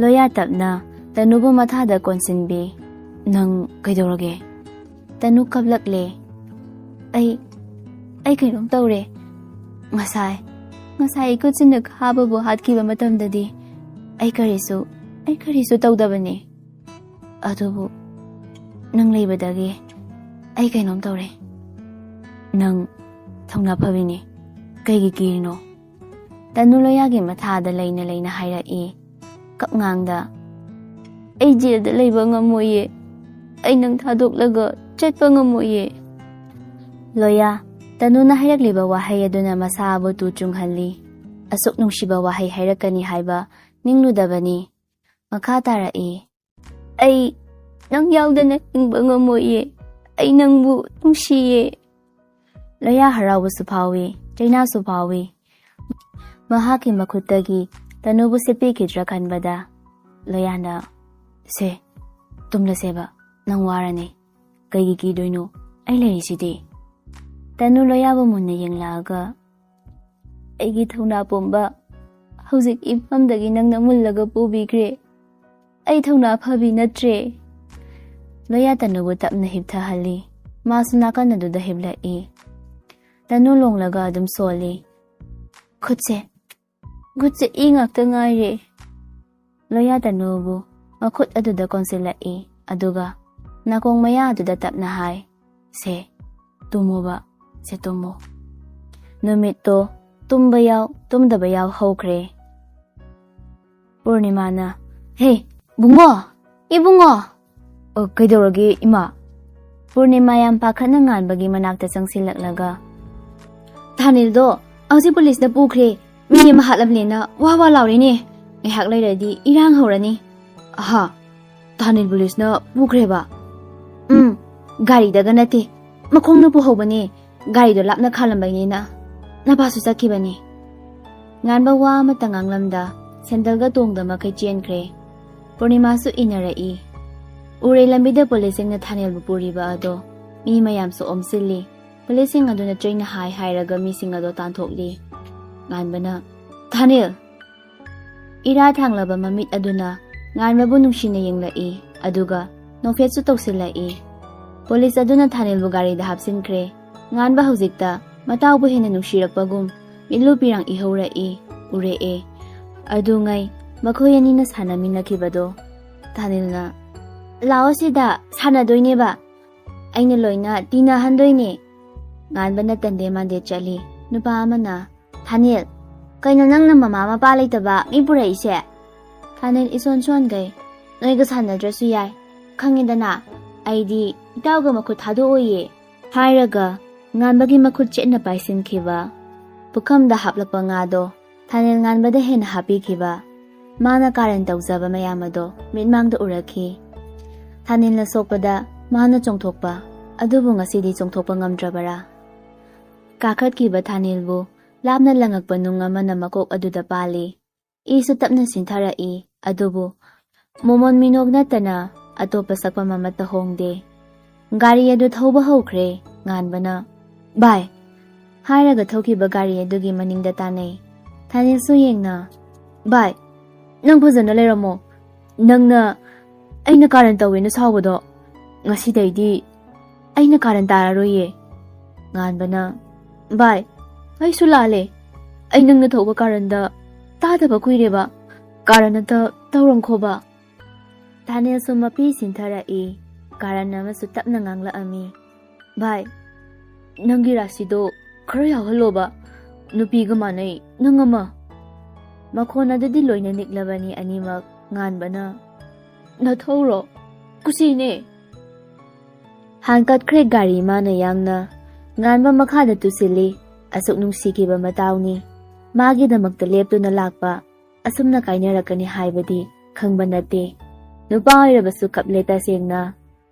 ꯂꯣꯌꯥ ꯇꯞꯅ ꯇꯅꯨꯕꯨ ꯃꯊꯥꯗ ꯀꯣꯟꯁꯤꯟꯕꯤ꯫ "ꯅꯪ ꯀꯩꯗꯧꯔꯒꯦ?" ꯇꯅꯨ ꯀꯞꯂꯛꯂꯦ꯫ "ꯑꯩ, ꯑꯩ ꯀꯩꯅꯣꯝ ꯇꯧꯔꯦ꯫ ꯉꯁꯥꯏ, ꯉꯁꯥꯏ ꯑꯩ ꯈꯨꯠꯁꯤꯅ ꯈꯥꯕꯕꯨ ꯍꯥꯠꯈꯤꯕ ꯃꯇꯝꯗꯗꯤ ꯑꯩ ꯀꯔꯤꯁꯨ, ꯑꯩ ꯀꯔꯤꯁꯨ ꯇꯧꯗꯕꯅꯤ꯫ ꯑꯗꯨꯕꯨ ꯅꯪ ꯂꯩꯕꯗꯒꯤ ꯑꯩ ꯀꯩꯅꯣꯝ ꯇꯧꯔꯦ꯫ ꯅꯪ ꯊꯧꯅꯥ ꯐꯕꯤꯅꯤ꯫ ꯀꯩꯒꯤ ꯀꯤꯔꯤꯅꯣ?" ꯇꯅꯨ ꯂꯣꯌꯥꯒꯤ ꯃꯊꯥꯗ ꯂꯩꯅ ꯂꯩꯅ ꯍꯥꯏꯔꯛꯏ꯫ ꯀꯞꯉꯥꯡꯗ, "ꯑꯩ ꯖꯦꯜꯗ ꯂꯩꯕ ꯉꯝꯃꯣꯏꯌꯦ꯫ ꯑꯩ ꯅꯪ ꯊꯥꯗꯣꯛꯂꯒ ꯆꯠꯄ ꯉꯝꯃꯣꯏꯌꯦ꯫" ꯂꯣꯌꯥ, ꯇꯅꯨꯅ ꯍꯥꯏꯔꯛꯂꯤꯕ ꯋꯥꯍꯩ ꯑꯗꯨꯅ ꯃꯁꯥꯕꯨ ꯇꯨ ꯆꯨꯡꯍꯜꯂꯤ꯫ ꯑꯁꯨꯛ ꯅꯨꯡꯁꯤꯕ ꯋꯥꯍꯩ ꯍꯥꯏꯔꯛꯀꯅꯤ ꯍꯥꯏꯕ ꯅꯤꯡꯂꯨꯗꯕꯅꯤ꯫ ꯃꯈꯥ ꯇꯥꯔꯛꯏ꯫ "ꯑꯩ ꯅꯪ ꯌꯥꯎꯗꯅ ꯍꯤꯡꯕ ꯉꯝꯃꯣꯏꯌꯦ꯫ ꯑꯩ ꯅꯪꯕꯨ ꯅꯨꯡꯁꯤꯌꯦ꯫" ꯂꯣꯌꯥ ꯍꯔꯥꯎꯕꯁꯨ ꯐꯥꯎꯏ, ꯆꯩꯅꯥꯁꯨ ꯐꯥꯎꯏ꯫ ꯃꯍꯥꯛꯀꯤ ꯃꯈꯨꯠꯇꯒꯤ ꯇꯅꯨꯕꯨ ꯁꯦꯠꯄꯤꯈꯤꯗ꯭ꯔꯥ ꯈꯟꯕꯗ ꯂꯣꯌꯥꯅ, "ꯁꯦ, ꯇꯨꯝꯂꯁꯦꯕ, ꯅꯪ ꯋꯥꯔꯅꯤ꯫ ꯀꯩꯒꯤ ꯀꯤꯗꯣꯏꯅꯣ? ꯑꯩ ꯂꯩꯔꯤꯁꯤꯗꯤ"꯫ ꯇꯅꯨ ꯂꯣꯌꯥꯕꯨ ꯃꯨꯟꯅ ꯌꯦꯡꯂꯛꯑꯒ, "ꯑꯩꯒꯤ ꯊꯧꯅꯥ ꯄꯨꯝꯕ ꯍꯧꯖꯤꯛ ꯏꯐꯝꯗꯒꯤ ꯅꯪꯅ ꯃꯨꯜꯂꯒ ꯄꯨꯕꯤꯈ꯭ꯔꯦ꯫ ꯑꯩ ꯊꯧꯅꯥ ꯐꯕꯤ ꯅꯠꯇ꯭ꯔꯦ"꯫ ꯂꯣꯌꯥ ꯇꯅꯨꯕꯨ ꯇꯞꯅ ꯍꯤꯞꯊꯍꯜꯂꯤ꯫ ꯃꯥꯁꯨ ꯅꯥꯀꯟ ꯑꯗꯨꯗ ꯍꯤꯞꯂꯛꯏ꯫ ꯇꯅꯨ ꯂꯣꯡꯂꯒ ꯑꯗꯨꯝ ꯁꯣꯜꯂꯤ꯫ "ꯈꯨꯠꯁꯦ, ꯈꯨꯠꯁꯦ ꯏ ꯉꯥꯛꯇ ꯉꯥꯏꯔꯦ"꯫ ꯂꯣꯌꯥ ꯇꯅꯨꯕꯨ ꯃꯈꯨꯠ ꯑꯗꯨꯗ ꯀꯣꯟꯁꯤꯜꯂꯛꯏ, ꯑꯗꯨꯒ ꯅꯥꯀꯣꯡ ꯃꯌꯥ ꯑꯗꯨꯗ ꯇꯞꯅ ꯍꯥꯏ, "ꯁꯦ, ꯇꯨꯝꯃꯨꯕ, ꯁꯦ ꯇꯨꯝꯃꯨ"꯫ ꯅꯨꯃꯤꯠꯇꯣ ꯇꯨꯝꯕ ꯌꯥꯎ, ꯇꯨꯝꯗꯕ ꯌꯥꯎ ꯍꯧꯈ꯭ꯔꯦ꯫ ꯄꯨꯔꯅꯤꯃꯥꯅ, "ꯍꯦ, ꯕꯨꯡꯉꯣ! ꯏꯕꯨꯡꯉꯣ!" "ꯑꯣ, ꯀꯩꯗꯧꯔꯒꯦ, ꯏꯃꯥ?" ꯄꯨꯔꯅꯤꯃꯥ ꯌꯥꯝ ꯄꯥꯈꯠꯅ ꯉꯥꯟꯕꯒꯤ ꯃꯅꯥꯛꯇ ꯆꯪꯁꯤꯜꯂꯛꯂꯒ, "ꯊꯥꯅꯤꯜꯗꯣ ꯍꯧꯖꯤꯛ ꯄꯨꯂꯤꯁꯅ ꯄꯨꯈ꯭ꯔꯦ꯫ ꯃꯤ ꯑꯃ ꯍꯥꯠꯂꯕꯅꯦꯅ ꯋꯥ ꯋꯥ ꯂꯥꯎꯔꯤꯅꯦ꯫ ꯉꯥꯏꯍꯥꯛ ꯂꯩꯔꯗꯤ ꯏꯔꯥꯡ ꯍꯧꯔꯅꯤ"꯫ "ꯑꯍꯥ, ꯊꯥꯅꯤꯜ ꯄꯨꯂꯤꯁꯅ ꯄꯨꯈ꯭ꯔꯦꯕ?" "ꯎꯝ, ꯒꯥꯔꯤꯗꯒ ꯅꯠꯇꯦ, ꯃꯈꯣꯡꯅ ꯄꯨꯍꯧꯕꯅꯦ꯫ ꯒꯥꯔꯤꯗꯣ ꯂꯥꯞꯅ ꯈꯥꯝꯂꯝꯕꯩꯅꯦꯅ꯫ ꯅꯄꯥꯁꯨ ꯆꯠꯈꯤꯕꯅꯦ"꯫ ꯉꯥꯟꯕ ꯋꯥ ꯑꯃꯠꯇ ꯉꯥꯡꯂꯝꯗ ꯁꯦꯟꯗꯜꯒ ꯇꯣꯡꯗ ꯃꯈꯩ ꯆꯦꯟꯈ꯭ꯔꯦ꯫ ꯄꯨꯔꯅꯤꯃꯥꯁꯨ ꯏꯟꯅꯔꯛꯏ꯫ ꯎꯔꯦ ꯂꯝꯕꯤꯗ ꯄꯨꯂꯤꯁꯁꯤꯡꯅ ꯊꯥꯅꯦꯜꯕꯨ ꯄꯨꯔꯤꯕ ꯑꯗꯣ꯫ ꯃꯤ ꯃꯌꯥꯝꯁꯨ ꯑꯣꯝꯁꯤꯜꯂꯤ꯫ ꯄꯨꯂꯤꯁꯁꯤꯡ ꯑꯗꯨꯅ ꯆꯩꯅ ꯍꯥꯏ ꯍꯥꯏꯔꯒ ꯃꯤꯁꯤꯡ ꯑꯗꯣ ꯇꯥꯟꯊꯣꯛꯂꯤ꯫ ꯉꯥꯟꯕꯅ, "ꯊꯥꯅꯦꯜ!" ꯏꯔꯥ ꯊꯥꯡꯂꯕ ꯃꯃꯤꯠ ꯑꯗꯨꯅ ꯉꯥꯟꯕꯕꯨ ꯅꯨꯡꯁꯤꯅ ꯌꯦꯡꯂꯛꯏ, ꯑꯗꯨꯒ ꯅꯣꯛꯐꯦꯠꯁꯨ ꯇꯧꯁꯤꯜꯂꯛꯏ꯫ ꯄꯨꯂꯤꯁ ꯑꯗꯨꯅ ꯊꯥꯅꯦꯜꯕꯨ ꯒꯥꯔꯤꯗ ꯍꯥꯞꯆꯤꯟꯈ꯭ꯔꯦ꯫ ꯉꯥꯟꯕ ꯍꯧꯖꯤꯛꯇ ꯃꯇꯥꯎꯕꯨ ꯍꯦꯟꯅ ꯅꯨꯡꯁꯤꯔꯛꯄꯒꯨꯝ ꯃꯤꯠꯂꯨ ꯄꯤꯔꯥꯡ ꯏꯍꯧꯔꯛꯏ, ꯎꯔꯛꯑꯦ꯫ ꯑꯗꯨꯉꯩ ꯃꯈꯣꯏ ꯑꯅꯤꯅ ꯁꯥꯟꯅꯃꯤꯟꯅꯈꯤꯕꯗꯣ꯫ ꯊꯥꯅꯦꯜꯅ, "ꯂꯥꯛꯑꯣ ꯁꯤꯗ, ꯁꯥꯟꯅꯗꯣꯏꯅꯦꯕ꯫ ꯑꯩꯅ ꯂꯣꯏꯅ ꯇꯤꯟꯅꯍꯟꯗꯣꯏꯅꯦ"꯫ ꯉꯥꯟꯕꯅ ꯇꯟꯗꯦ ꯃꯥꯟꯗꯦ ꯆꯠꯂꯤ꯫ ꯅꯨꯄꯥ ꯑꯃꯅ, "ꯊꯥꯅꯦꯜ, ꯀꯩꯅꯣ ꯅꯪꯅ ꯃꯃꯥ ꯃꯄꯥ ꯂꯩꯇꯕ ꯃꯤ ꯄꯨꯔꯛꯏꯁꯦ?" ꯊꯥꯅꯦꯜ ꯏꯁꯣꯟ ꯁꯣꯟꯈꯩ, "ꯅꯣꯏꯒ ꯁꯥꯟꯅꯗ꯭ꯔꯁꯨ ꯌꯥꯏ꯫ ꯈꯪꯉꯦꯗꯅ, ꯑꯩꯗꯤ ꯏꯇꯥꯎꯒ ꯃꯈꯨꯠ ꯊꯥꯗꯣꯛꯑꯣꯏꯌꯦ"꯫ ꯍꯥꯏꯔꯒ ꯉꯥꯟꯕꯒꯤ ꯃꯈꯨꯠ ꯆꯦꯠꯅ ꯄꯥꯏꯁꯤꯟꯈꯤꯕ꯫ ꯄꯨꯈꯝꯗ ꯍꯥꯞꯂꯛꯄ ꯉꯥꯗꯣ ꯊꯥꯅꯦꯜ ꯉꯥꯟꯕꯗ ꯍꯦꯟꯅ ꯍꯥꯞꯄꯤꯈꯤꯕ꯫ ꯃꯥꯅ ꯀꯥꯔꯟ ꯇꯧꯖꯕ ꯃꯌꯥꯝ ꯑꯗꯣ ꯃꯤꯠꯃꯥꯡꯗ ꯎꯔꯛꯈꯤ꯫ ꯊꯥꯅꯦꯜꯅ ꯁꯣꯛꯄꯗ ꯃꯥꯅ ꯆꯣꯡꯊꯣꯛꯄ, ꯑꯗꯨꯕꯨ ꯉꯁꯤꯗꯤ ꯆꯣꯡꯊꯣꯛꯄ ꯉꯝꯗ꯭ꯔꯕꯔꯥ? ꯀꯥꯈꯠꯈꯤꯕ ꯊꯥꯅꯦꯜꯕꯨ ꯂꯥꯞꯅ ꯂꯪꯉꯛꯄ ꯅꯨꯡ ꯑꯃꯅ ꯃꯀꯣꯛ ꯑꯗꯨꯗ ꯄꯥꯜꯂꯤ꯫ ꯏꯁꯨ ꯇꯞꯅ ꯆꯤꯟꯊꯔꯛꯏ, ꯑꯗꯨꯕꯨ ꯃꯣꯃꯣꯟ ꯃꯤꯅꯣꯛ ꯅꯠꯇꯅ ꯑꯇꯣꯞꯄ ꯁꯛꯐꯝ ꯑꯃꯠꯇ ꯍꯣꯡꯗꯦ꯫ ꯒꯥꯔꯤ ꯑꯗꯨ ꯊꯧꯕ ꯍꯧꯈ꯭ꯔꯦ꯫ ꯉꯥꯟꯕꯅ, "ꯚꯥꯏ!" ꯍꯥꯏꯔꯒ ꯊꯧꯈꯤꯕ ꯒꯥꯔꯤ ꯑꯗꯨꯒꯤ ꯃꯅꯤꯡꯗ ꯇꯥꯟꯅꯩ꯫ ꯊꯥꯅꯦꯜꯁꯨ ꯌꯦꯡꯅ, "ꯚꯥꯏ, ꯅꯪ ꯐꯖꯅ ꯂꯩꯔꯝꯃꯣ꯫ ꯅꯪꯅ ꯑꯩꯅ ꯀꯥꯔꯟ ꯇꯧꯋꯦꯅ ꯁꯥꯎꯕꯗꯣ, ꯉꯁꯤꯗꯩꯗꯤ ꯑꯩꯅ ꯀꯥꯔꯟ ꯇꯥꯔꯔꯣꯏꯌꯦ꯫" ꯉꯥꯟꯕꯅ, "ꯚꯥꯏ, ꯑꯩꯁꯨ ꯂꯥꯜꯂꯦ꯫ ꯑꯩ ꯅꯪꯅ ꯊꯧꯕ ꯀꯥꯔꯟꯗ ꯇꯥꯗꯕ ꯀꯨꯏꯔꯦꯕ꯫ ꯀꯥꯔꯟ ꯑꯇ ꯇꯧꯔꯝꯈꯣꯕ꯫" ꯊꯥꯅꯦꯜꯁꯨ ꯃꯄꯤ ꯁꯤꯟꯊꯔꯛꯏ꯫ ꯀꯥꯔꯟ ꯑꯃꯁꯨ ꯇꯞꯅ ꯉꯥꯡꯂꯛꯑꯝꯃꯤ꯫ "ꯚꯥꯏ, ꯅꯪꯒꯤ ꯔꯥꯁꯤꯗꯣ ꯈꯔ ꯌꯥꯎꯍꯜꯂꯣꯕ꯫ ꯅꯨꯄꯤꯒ ꯃꯥꯟꯅꯩ ꯅꯪ ꯑꯃ꯫" ꯃꯈꯣꯟ ꯑꯗꯨꯗꯤ ꯂꯣꯏꯅ ꯅꯤꯛꯂꯕꯅꯤ ꯑꯅꯤꯃꯛ꯫ ꯉꯥꯟꯕꯅ, "ꯅꯊꯧꯔꯣ? ꯀꯨꯁꯤꯅꯦ꯫" ꯍꯥꯟꯀꯠꯈ꯭ꯔꯦ ꯒꯥꯔꯤ ꯃꯥꯅ ꯌꯥꯡꯅ꯫ ꯉꯥꯟꯕ ꯃꯈꯥꯗ ꯇꯨꯁꯤꯜꯂꯤ꯫ ꯑꯁꯨꯛ ꯅꯨꯡꯁꯤꯈꯤꯕ ꯃꯇꯥꯎꯅꯤ꯫ ꯃꯥꯒꯤꯗꯃꯛꯇ ꯂꯦꯞꯇꯨꯅ ꯂꯥꯛꯄ꯫ ꯑꯁꯨꯝꯅ ꯀꯥꯏꯅꯔꯛꯀꯅꯤ ꯍꯥꯏꯕꯗꯤ ꯈꯪꯕ ꯅꯠꯇꯦ꯫ ꯅꯨꯄꯥ ꯑꯣꯏꯔꯕꯁꯨ ꯀꯞꯂꯦ ꯇꯁꯦꯡꯅ꯫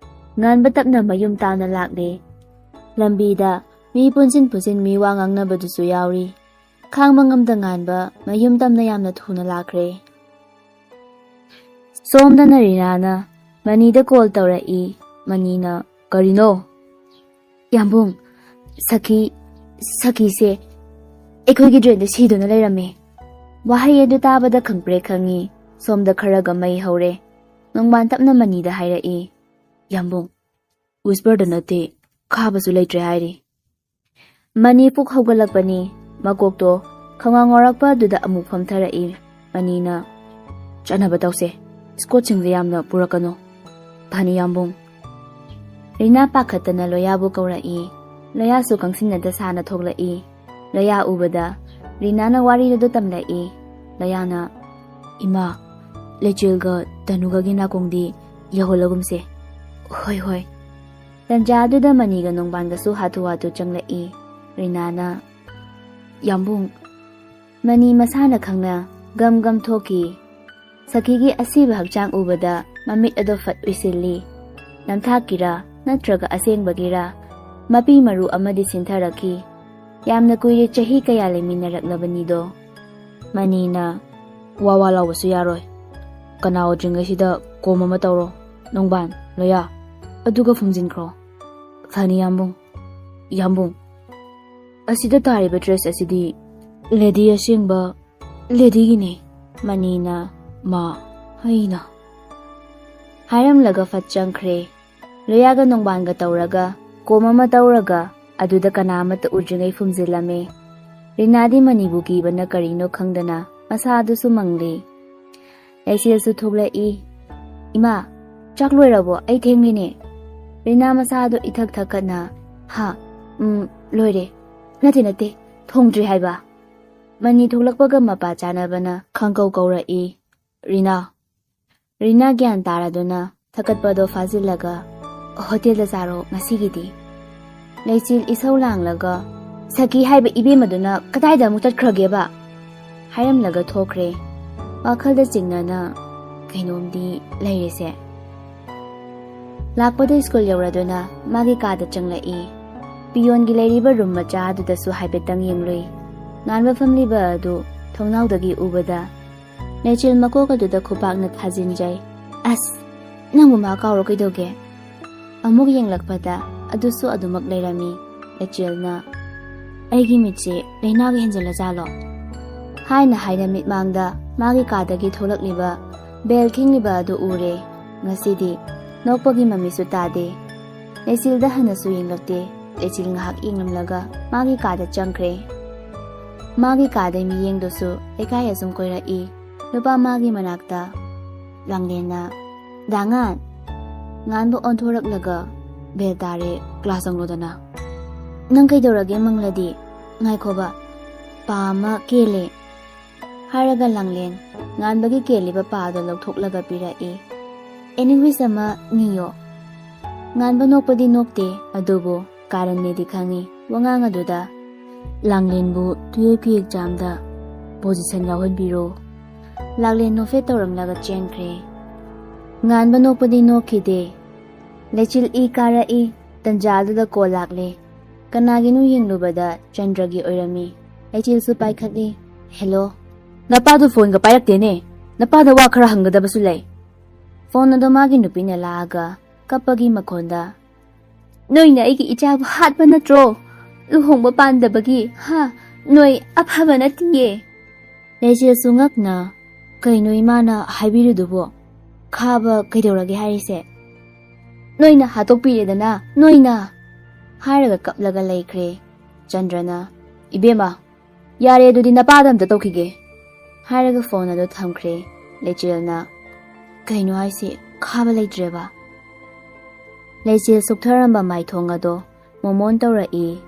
ꯉꯥꯟꯕ ꯇꯞꯅ ꯃꯌꯨꯝ ꯇꯥꯅ ꯂꯥꯛꯂꯦ꯫ ꯂꯝꯕꯤꯗ ꯃꯤ ꯄꯨꯟꯁꯤꯟ ꯄꯨꯟꯁꯤꯟ ꯃꯤ ꯋꯥ ꯉꯥꯡꯅꯕꯗꯨꯁꯨ ꯌꯥꯎꯔꯤ꯫ ꯈꯥꯡꯕ ꯉꯝꯗ ꯉꯥꯟꯕ ꯃꯌꯨꯝ ꯇꯝꯅ ꯌꯥꯝꯅ ꯊꯨꯅ ꯂꯥꯛꯈ꯭ꯔꯦ꯫ ꯁꯣꯝꯗꯅ ꯔꯤꯅꯥꯅ ꯃꯅꯤꯗ ꯀꯣꯜ ꯇꯧꯔꯛꯏ꯫ ꯃꯅꯤꯅ, "ꯀꯔꯤꯅꯣ?" "ꯌꯥꯝꯕꯨꯡ, ꯁꯈꯤ, ꯁꯈꯤꯁꯦ ꯑꯩꯈꯣꯏꯒꯤ ꯗ꯭ꯔꯦꯟꯗ ꯁꯤꯗꯨꯅ ꯂꯩꯔꯝꯃꯦ꯫" ꯋꯥꯍꯩ ꯑꯗꯨ ꯇꯥꯕꯗ ꯈꯪꯄ꯭ꯔꯦꯛ ꯈꯪꯉꯤ꯫ ꯁꯣꯝꯗ ꯈꯔꯒ ꯃꯩ ꯍꯧꯔꯦ꯫ ꯅꯣꯡꯕꯥꯟ ꯇꯞꯅ ꯃꯅꯤꯗ ꯍꯥꯏꯔꯛꯏ, "ꯌꯥꯝꯕꯨꯡ, ꯋꯤꯁꯄꯔꯗ ꯅꯠꯇꯦ, ꯈꯥꯕꯁꯨ ꯂꯩꯇ꯭ꯔꯦ ꯍꯥꯏꯔꯤ꯫" ꯃꯅꯤ ꯄꯨꯛ ꯍꯧꯒꯠꯂꯛꯄꯅꯤ꯫ ꯃꯀꯣꯛꯇꯣ ꯈꯪꯉꯥꯎ ꯉꯧꯔꯛꯄ ꯑꯗꯨꯗ ꯑꯃꯨꯛ ꯐꯝꯊꯔꯛꯏ꯫ ꯃꯅꯤꯅ, "ꯆꯠꯅꯕ ꯇꯧꯁꯦ꯫ ꯁ꯭ꯀꯣꯠꯁꯤꯡꯁꯦ ꯌꯥꯝꯅ ꯄꯨꯔꯛꯀꯅꯨ꯫" "ꯐꯅꯤ ꯌꯥꯝꯕꯨꯡ꯫" ꯔꯤꯅꯥ ꯄꯥꯈꯠꯇꯅ ꯂꯣꯌꯥꯕꯨ ꯀꯧꯔꯛꯏ꯫ ꯂꯣꯌꯥꯁꯨ ꯀꯪꯁꯤꯟꯅꯗ ꯁꯥꯅ ꯊꯣꯛꯂꯛꯏ꯫ ꯂꯣꯌꯥ ꯎꯕꯗ ꯔꯤꯅꯥꯅ ꯋꯥꯔꯤꯗꯨ ꯇꯝꯂꯛꯏ꯫ ꯂꯣꯌꯥꯅ, "ꯏꯃꯥ, ꯂꯩꯆꯦꯜꯒ ꯇꯅꯨꯒꯒꯤ ꯅꯥꯀꯣꯡꯗꯤ ꯌꯧꯍꯜꯂꯒꯨꯝꯁꯦ꯫" "ꯍꯣꯏ, ꯍꯣꯏ꯫" ꯇꯟꯖꯥ ꯑꯗꯨꯗ ꯃꯅꯤꯒ ꯅꯣꯡꯕꯥꯟꯒꯁꯨ ꯍꯥꯊꯨ ꯍꯥꯊꯨ ꯆꯪꯂꯛꯏ꯫ ꯔꯤꯅꯥꯅ, "ꯌꯥꯝꯕꯨꯡ, ꯃꯅꯤ ꯃꯁꯥꯅ ꯈꯪꯅ ꯒꯝ ꯒꯝ ꯊꯣꯛꯈꯤ꯫ ꯁꯈꯤꯒꯤ ꯑꯁꯤꯕ ꯍꯛꯆꯥꯡ ꯎꯕꯗ ꯃꯃꯤꯠ ꯑꯗꯣ ꯐꯠ ꯎꯏꯁꯤꯜꯂꯤ꯫ ꯅꯝꯊꯥꯛꯀꯤꯔꯥ ꯅꯠꯇ꯭ꯔꯒ ꯑꯁꯦꯡꯕꯒꯤꯔꯥ? ꯃꯄꯤ ꯃꯔꯨ ꯑꯃꯗꯤ ꯁꯤꯟꯊꯔꯛꯈꯤ꯫ ꯌꯥꯝꯅ ꯀꯨꯏꯔꯦ ꯆꯍꯤ ꯀꯌꯥ ꯂꯩꯃꯤꯟꯅꯔꯛꯂꯕꯅꯤꯗꯣ꯫ ꯃꯅꯤꯅ, "ꯋꯥ ꯋꯥ ꯂꯥꯎꯕꯁꯨ ꯌꯥꯔꯣꯏ꯫ ꯀꯅꯥ ꯎꯗ꯭ꯔꯤꯉꯩꯁꯤꯗ ꯀꯣꯝ ꯑꯃ ꯇꯧꯔꯣ꯫ ꯅꯣꯡꯕꯥꯟ, ꯂꯣꯌꯥ, ꯑꯗꯨꯒ ꯐꯨꯝꯖꯤꯟꯈ꯭ꯔꯣ꯫ ꯐꯅꯤ, ꯌꯥꯝꯕꯨꯡ꯫ ꯌꯥꯝꯕꯨꯡ, ꯑꯁꯤꯗ ꯇꯥꯔꯤꯕ ꯗ꯭ꯔꯦꯁ ꯑꯁꯤꯗꯤ ꯂꯦꯗꯤ ꯑꯁꯦꯡꯕ ꯂꯦꯗꯤꯒꯤꯅꯦ꯫ ꯃꯅꯤꯅ, ꯃꯥ, ꯑꯩꯅ꯫ ꯍꯥꯏꯔꯝꯂꯒ ꯐꯠ ꯆꯪꯈ꯭ꯔꯦ꯫ ꯂꯣꯌꯥꯒ ꯅꯣꯡꯕꯥꯟꯒ ꯇꯧꯔꯒ ꯀꯣꯝ ꯑꯃ ꯇꯧꯔꯒ ꯑꯗꯨꯗ ꯀꯅꯥ ꯑꯃꯠꯇ ꯎꯗ꯭ꯔꯤꯉꯩ ꯐꯨꯝꯖꯤꯜꯂꯝꯃꯦ꯫ ꯔꯤꯅꯥꯗꯤ ꯃꯅꯤꯕꯨ ꯀꯤꯕꯅ ꯀꯔꯤꯅꯣ ꯈꯪꯗꯅ ꯃꯁꯥ ꯑꯗꯨꯁꯨ ꯃꯪꯂꯤ꯫ ꯂꯩꯆꯤꯜꯁꯨ ꯊꯣꯛꯂꯛꯏ꯫ "ꯏꯃꯥ, ꯆꯥꯛ ꯂꯣꯏꯔꯕꯣ? ꯑꯩ ꯊꯦꯡꯂꯤꯅꯦ꯫" ꯔꯤꯅꯥ ꯃꯁꯥꯗꯣ ꯏꯊꯛ ꯊꯛꯀꯠꯅ, "ꯍꯥ? ꯎꯝ, ꯂꯣꯏꯔꯦ꯫ ꯅꯠꯇꯦ, ꯅꯠꯇꯦ, ꯊꯣꯡꯗ꯭ꯔꯤ ꯍꯥꯏꯕ꯫" ꯃꯅꯤ ꯊꯣꯛꯂꯛꯄꯒ ꯃꯄꯥ ꯆꯥꯅꯕꯅ ꯈꯪꯀꯧ ꯀꯧꯔꯛꯏ, "ꯔꯤꯅꯥ꯫" ꯔꯤꯅꯥ ꯒ꯭ꯌꯥꯟ ꯇꯥꯔꯗꯨꯅ ꯊꯛꯀꯠꯄꯗꯣ ꯐꯥꯖꯤꯜꯂꯒ, "ꯍꯣꯇꯦꯜꯗ ꯆꯥꯔꯣ ꯉꯁꯤꯒꯤꯗꯤ꯫" ꯂꯩꯆꯤꯜ ꯏꯁꯧ ꯂꯥꯡꯂꯒ, "ꯁꯈꯤ ꯍꯥꯏꯕ ꯏꯕꯦꯝꯃꯗꯨꯅ ꯀꯗꯥꯏꯗ ꯑꯃꯨꯛ ꯆꯠꯈ꯭ꯔꯒꯦꯕ?" ꯍꯥꯏꯔꯝꯂꯒ ꯊꯣꯛꯈ꯭ꯔꯦ꯫ ꯋꯥꯈꯜꯗ ꯆꯤꯡꯅꯅ ꯀꯩꯅꯣꯝꯗꯤ ꯂꯩꯔꯦꯁꯦ꯫ ꯂꯥꯛꯄꯗ ꯁ꯭ꯀꯨꯜ ꯌꯧꯔꯗꯨꯅ ꯃꯥꯒꯤ ꯀꯥꯗ ꯆꯪꯂꯛꯏ꯫ ꯄꯤꯌꯣꯟꯒꯤ ꯂꯩꯔꯤꯕ ꯔꯨꯝ ꯃꯆꯥ ꯑꯗꯨꯗꯁꯨ ꯍꯥꯏꯐꯦꯠꯇꯪ ꯌꯦꯡꯂꯨꯏ꯫ ꯉꯥꯟꯕ ꯐꯝꯂꯤꯕ ꯑꯗꯨ ꯊꯣꯡꯅꯥꯎꯗꯒꯤ ꯎꯕꯗ ꯂꯩꯆꯤꯜ ꯃꯀꯣꯛ ꯑꯗꯨꯗ ꯈꯨꯄꯥꯛꯅ ꯊꯥꯖꯤꯟꯖꯩ꯫ "ꯑꯁ, ꯅꯪꯕꯨ ꯃꯥ ꯀꯥꯎꯔꯣ ꯀꯩꯗꯧꯒꯦ?" ꯑꯃꯨꯛ ꯌꯦꯡꯂꯛꯄꯗ ꯑꯗꯨꯁꯨ ꯑꯗꯨꯃꯛ ꯂꯩꯔꯝꯃꯤ꯫ ꯂꯩꯆꯤꯜꯅ, "ꯑꯩꯒꯤ ꯃꯤꯠꯁꯦ ꯂꯥꯏꯅꯥꯒ ꯍꯦꯟꯖꯜꯂꯖꯥꯠꯂꯣ?" ꯍꯥꯏꯅ ꯍꯥꯏꯅ ꯃꯤꯠꯃꯥꯡꯗ ꯃꯥꯒꯤ ꯀꯥꯗꯒꯤ ꯊꯣꯛꯂꯛꯂꯤꯕ ꯕꯦꯜ ꯈꯤꯡꯂꯤꯕ ꯑꯗꯨ ꯎꯔꯦ꯫ ꯉꯁꯤꯗꯤ ꯅꯣꯛꯄꯒꯤ ꯃꯃꯤꯁꯨ ꯇꯥꯗꯦ꯫ ꯂꯩꯆꯤꯜꯗ ꯍꯟꯅꯁꯨ ꯌꯦꯡꯂꯛꯇꯦ꯫ ꯂꯩꯆꯤꯜ ꯉꯥꯏꯍꯥꯛ ꯌꯦꯡꯂꯝꯂꯒ ꯃꯥꯒꯤ ꯀꯥꯗ ꯆꯪꯈ꯭ꯔꯦ꯫ ꯃꯥꯒꯤ ꯀꯥꯗꯩ ꯃꯤꯌꯦꯡꯗꯨꯁꯨ ꯂꯩꯀꯥꯏ ꯑꯁꯨꯝ ꯀꯣꯏꯔꯛꯏ꯫ ꯅꯨꯄꯥ ꯃꯥꯒꯤ ꯃꯅꯥꯛꯇ꯫ ꯂꯥꯡꯂꯦꯟꯅ, "ꯗꯥ ꯉꯥꯟ!" ꯉꯥꯟꯕ ꯑꯣꯟꯊꯣꯔꯛꯂꯒ, "ꯕꯦꯜ ꯇꯥꯔꯦ, ꯀ꯭ꯂꯥꯁ ꯆꯪꯂꯣꯗꯅ꯫" "ꯅꯪ ꯀꯩꯗꯧꯔꯒꯦ ꯃꯪꯂꯗꯤ? ꯉꯥꯏꯈꯣꯕ, ꯄꯥ ꯑꯃ ꯀꯦꯜꯂꯦ꯫" ꯍꯥꯏꯔꯒ ꯂꯥꯡꯂꯦꯟ ꯉꯥꯟꯕꯒꯤ ꯀꯦꯜꯂꯤꯕ ꯄꯥꯗꯣ ꯂꯧꯊꯣꯛꯂꯒ ꯄꯤꯔꯛꯏ꯫ "ꯑꯦꯅꯤꯋꯤꯁ ꯑꯃ ꯅꯤꯌꯣ꯫" ꯉꯥꯟꯕ ꯅꯣꯛꯄꯗꯤ ꯅꯣꯛꯇꯦ, ꯑꯗꯨꯕꯨ ꯀꯥꯔꯟꯅꯦꯗꯤ ꯈꯪꯉꯤ ꯋꯥꯉꯥꯡ ꯑꯗꯨꯗ꯫ "ꯂꯥꯡꯂꯦꯟꯕꯨ ꯇꯨꯌꯦꯜꯐꯀꯤ ꯑꯦꯛꯖꯥꯝꯗ ꯄꯣꯖꯤꯁꯟ ꯌꯥꯎꯍꯟꯕꯤꯔꯣ꯫" ꯂꯥꯡꯂꯦꯟ ꯅꯣꯐꯦꯠ ꯇꯧꯔꯝꯂꯒ ꯆꯦꯟꯈ꯭ꯔꯦ꯫ ꯉꯥꯟꯕ ꯅꯣꯛꯄꯗꯤ ꯅꯣꯛꯈꯤꯗꯦ꯫ ꯂꯩꯆꯤꯜ ꯏ ꯀꯥꯔꯛꯏ꯫ ꯇꯟꯖꯥ ꯑꯗꯨꯗ ꯀꯣꯜ ꯂꯥꯛꯂꯦ꯫ ꯀꯅꯥꯒꯤꯅꯣ ꯌꯦꯡꯂꯨꯕꯗ ꯆꯟꯗ꯭ꯔꯒꯤ ꯑꯣꯏꯔꯝꯃꯤ꯫ ꯂꯩꯆꯤꯜꯁꯨ ꯄꯥꯏꯈꯠꯂꯤ꯫ "ꯍꯦꯜꯂꯣ꯫" "ꯅꯄꯥꯗꯨ ꯐꯣꯟꯒ ꯄꯥꯏꯔꯛꯇꯦꯅꯦ꯫ ꯅꯄꯥꯗ ꯋꯥ ꯈꯔ ꯍꯪꯒꯗꯕꯁꯨ ꯂꯩ꯫ ꯐꯣꯟ ꯑꯗꯣ ꯃꯥꯒꯤ ꯅꯨꯄꯤꯅ ꯂꯥꯛꯑꯒ ꯀꯞꯄꯒꯤ ꯃꯈꯣꯟꯗ, "ꯅꯣꯏꯅ ꯑꯩꯒꯤ ꯏꯆꯥꯕꯨ ꯍꯥꯠꯄ ꯅꯠꯇ꯭ꯔꯣ? ꯂꯨꯍꯣꯡꯕ ꯄꯥꯟꯗꯕꯒꯤ, ꯍꯥ? ꯅꯣꯏ ꯑꯐꯕ ꯅꯠꯇꯤꯌꯦ꯫" ꯂꯩꯆꯦꯜꯁꯨ ꯉꯛꯅ, "ꯀꯩꯅꯣ ꯏꯃꯥꯅ ꯍꯥꯏꯕꯤꯔꯤꯗꯨꯕꯣ? ꯈꯥꯕ ꯀꯩꯗꯧꯔꯒꯦ ꯍꯥꯏꯔꯤꯁꯦ? ꯅꯣꯏꯅ ꯍꯥꯠꯇꯣꯛꯄꯤꯔꯦꯗꯅ, ꯅꯣꯏꯅ!" ꯍꯥꯏꯔꯒ ꯀꯞꯂꯒ ꯂꯩꯈ꯭ꯔꯦ꯫ ꯆꯟꯗ꯭ꯔꯅ, "ꯏꯕꯦꯝꯃ, ꯌꯥꯔꯦ, ꯑꯗꯨꯗꯤ ꯅꯄꯥꯗ ꯑꯝꯇ ꯇꯧꯈꯤꯒꯦ," ꯍꯥꯏꯔꯒ ꯐꯣꯟ ꯑꯗꯨ ꯊꯝꯈ꯭ꯔꯦ꯫ ꯂꯩꯆꯦꯜꯅ, "ꯀꯩꯅꯣ ꯍꯥꯏꯁꯤ? ꯈꯥꯕ ꯂꯩꯇ꯭ꯔꯦꯕ?" ꯂꯩꯆꯦꯜ ꯁꯨꯛꯊꯔꯝꯕ ꯃꯥꯏꯊꯣꯡ ꯑꯗꯣ ꯃꯣꯃꯣꯟ ꯇꯧꯔꯛꯏ꯫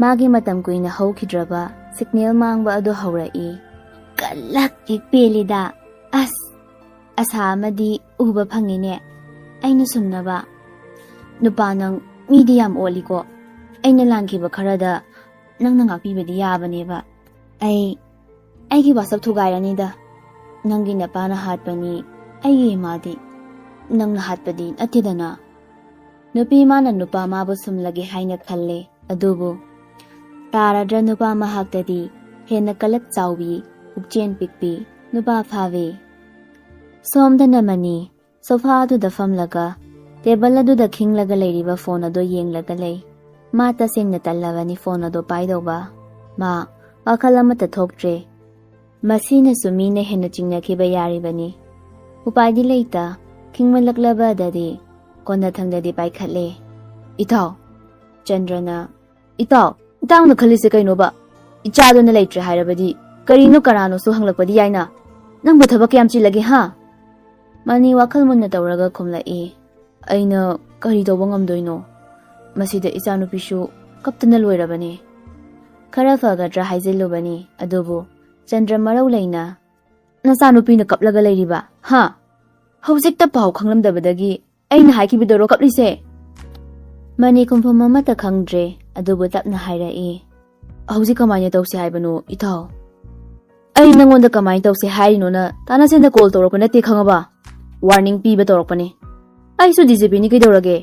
ꯃꯥꯒꯤ ꯃꯇꯝ ꯀꯨꯏꯅ ꯍꯧꯈꯤꯗ꯭ꯔꯕ ꯁꯤꯒꯅꯦꯜ ꯃꯥꯡꯕ ꯑꯗꯨ ꯍꯧꯔꯛꯏ꯫ "ꯀꯂꯛ ꯍꯦꯛ ꯄꯦꯜꯂꯤꯗ꯫ ꯑꯁ, ꯑꯁꯥ ꯑꯃꯗꯤ ꯎꯕ ꯐꯪꯉꯤꯅꯦ꯫ ꯑꯩꯅ ꯁꯨꯝꯅꯕ ꯅꯨꯄꯥ, ꯅꯪ ꯃꯤꯗꯤ ꯌꯥꯝ ꯑꯣꯠꯂꯤꯀꯣ꯫ ꯑꯩꯅ ꯂꯥꯟꯈꯤꯕ ꯈꯔꯗ ꯅꯪꯅ ꯉꯥꯛꯄꯤꯕꯗꯤ ꯌꯥꯕꯅꯦꯕ꯫ ꯑꯩ, ꯑꯩꯒꯤ ꯋꯥꯁꯛ ꯊꯨꯒꯥꯏꯔꯅꯤꯗ꯫ ꯅꯪꯒꯤ ꯅꯄꯥꯅ ꯍꯥꯠꯄꯅꯤ, ꯑꯩꯒꯤ ꯏꯃꯥꯗꯤ꯫ ꯅꯪꯅ ꯍꯥꯠꯄꯗꯤ ꯅꯠꯇꯦꯗꯅ꯫" ꯅꯨꯄꯤ ꯃꯥꯅ ꯅꯨꯄꯥ ꯃꯥꯕꯨ ꯁꯨꯝꯂꯒꯦ ꯍꯥꯏꯅ ꯈꯜꯂꯦ, ꯑꯗꯨꯕꯨ ꯇꯥꯔꯗ꯭ꯔ ꯅꯨꯄꯥ ꯃꯍꯥꯛꯇꯗꯤ ꯍꯦꯟꯅ ꯀꯂꯛ ꯆꯥꯎꯕꯤ, ꯄꯨꯛꯆꯦꯟ ꯄꯤꯛꯄꯤ ꯅꯨꯄꯥ ꯐꯥꯋꯤ꯫ ꯁꯣꯝꯗꯅ ꯃꯅꯤ ꯁꯣꯐꯥ ꯑꯗꯨꯗ ꯐꯝꯂꯒ ꯇꯦꯕꯜ ꯑꯗꯨꯗ ꯈꯤꯡꯂꯒ ꯂꯩꯔꯤꯕ ꯐꯣꯟ ꯑꯗꯨ ꯌꯦꯡꯂꯒ ꯂꯩ꯫ ꯃꯥ ꯇꯁꯦꯡꯅ ꯇꯜꯂꯕꯅꯤ ꯐꯣꯟ ꯑꯗꯨ ꯄꯥꯏꯗꯧꯕ꯫ ꯃꯥ ꯋꯥꯈꯜ ꯑꯃꯠꯇ ꯊꯣꯛꯇ꯭ꯔꯦ꯫ ꯃꯁꯤꯅꯁꯨ ꯃꯤꯅ ꯍꯦꯟꯅ ꯆꯤꯡꯅꯈꯤꯕ ꯌꯥꯔꯤꯕꯅꯤ꯫ ꯎꯄꯥꯏꯗꯤ ꯂꯩꯇ, ꯈꯤꯡꯃꯜꯂꯛꯂꯕꯗꯗꯤ ꯀꯣꯟꯅꯊꯪꯗꯗꯤ ꯄꯥꯏꯈꯠꯂꯦ꯫ "ꯏꯇꯥꯎ!" ꯆꯟꯗ꯭ꯔꯅ, "ꯏꯇꯥꯎ, ꯏꯇꯥꯎꯅ ꯈꯜꯂꯤꯁꯦ ꯀꯩꯅꯣꯕ? ꯏꯆꯥꯗꯨꯅ ꯂꯩꯇ꯭ꯔꯦ ꯍꯥꯏꯔꯕꯗꯤ ꯀꯔꯤꯅꯣ ꯀꯅꯥꯅꯣꯁꯨ ꯍꯪꯂꯛꯄꯗꯤ ꯌꯥꯏꯅ꯫ ꯅꯪꯕꯨ ꯊꯕꯛ ꯀꯌꯥꯝ ꯆꯤꯜꯂꯒꯦ, ꯍꯥ?" ꯃꯅꯤ ꯋꯥꯈꯜ ꯃꯨꯟꯅ ꯇꯧꯔꯒ ꯈꯨꯝꯂꯛꯏ꯫ "ꯑꯩꯅ ꯀꯔꯤ ꯇꯧꯕ ꯉꯝꯗꯣꯏꯅꯣ? ꯃꯁꯤꯗ ꯏꯆꯥꯅꯨꯄꯤꯁꯨ ꯀꯞꯇꯅ ꯂꯣꯏꯔꯕꯅꯤ꯫" ꯈꯔ ꯐꯒꯗ꯭ꯔꯥ ꯍꯥꯏꯖꯤꯜꯂꯨꯕꯅꯤ, ꯑꯗꯨꯕꯨ ꯆꯟꯗ꯭ꯔ ꯃꯔꯧ ꯂꯩꯅ, "ꯅꯆꯥꯅꯨꯄꯤꯅ ꯀꯞꯂꯒ ꯂꯩꯔꯤꯕ, ꯍꯥ? ꯍꯧꯖꯤꯛꯇ ꯄꯥꯎ ꯈꯪꯂꯝꯗꯕꯗꯒꯤ ꯑꯩꯅ ꯍꯥꯏꯈꯤꯕꯗꯨꯔꯣ ꯀꯞꯂꯤꯁꯦ?" ꯃꯅꯤ ꯈꯨꯝꯐꯝ ꯑꯃꯠꯇ ꯈꯪꯗ꯭ꯔꯦ, ꯑꯗꯨꯕꯨ ꯇꯞꯅ ꯍꯥꯏꯔꯛꯏ꯫ "ꯍꯧꯖꯤꯛ ꯀꯃꯥꯏꯅ ꯇꯧꯁꯦ ꯍꯥꯏꯕꯅꯣ, ꯏꯇꯥꯎ?" "ꯑꯩ ꯅꯪꯉꯣꯟꯗ ꯀꯃꯥꯏꯅ ꯇꯧꯁꯦ ꯍꯥꯏꯔꯤꯅꯣꯅ ꯇꯥꯟꯅꯁꯦꯟꯗ ꯀꯣꯜ ꯇꯧꯔꯛꯄ ꯅꯠꯇꯦ, ꯈꯪꯉꯕ? ꯋꯥꯔꯅꯤꯡ ꯄꯤꯕ ꯇꯧꯔꯛꯄꯅꯦ꯫ ꯑꯩꯁꯨ ꯗꯤ ꯖꯤ ꯄꯤꯅꯤ ꯀꯩꯗꯧꯔꯒꯦ?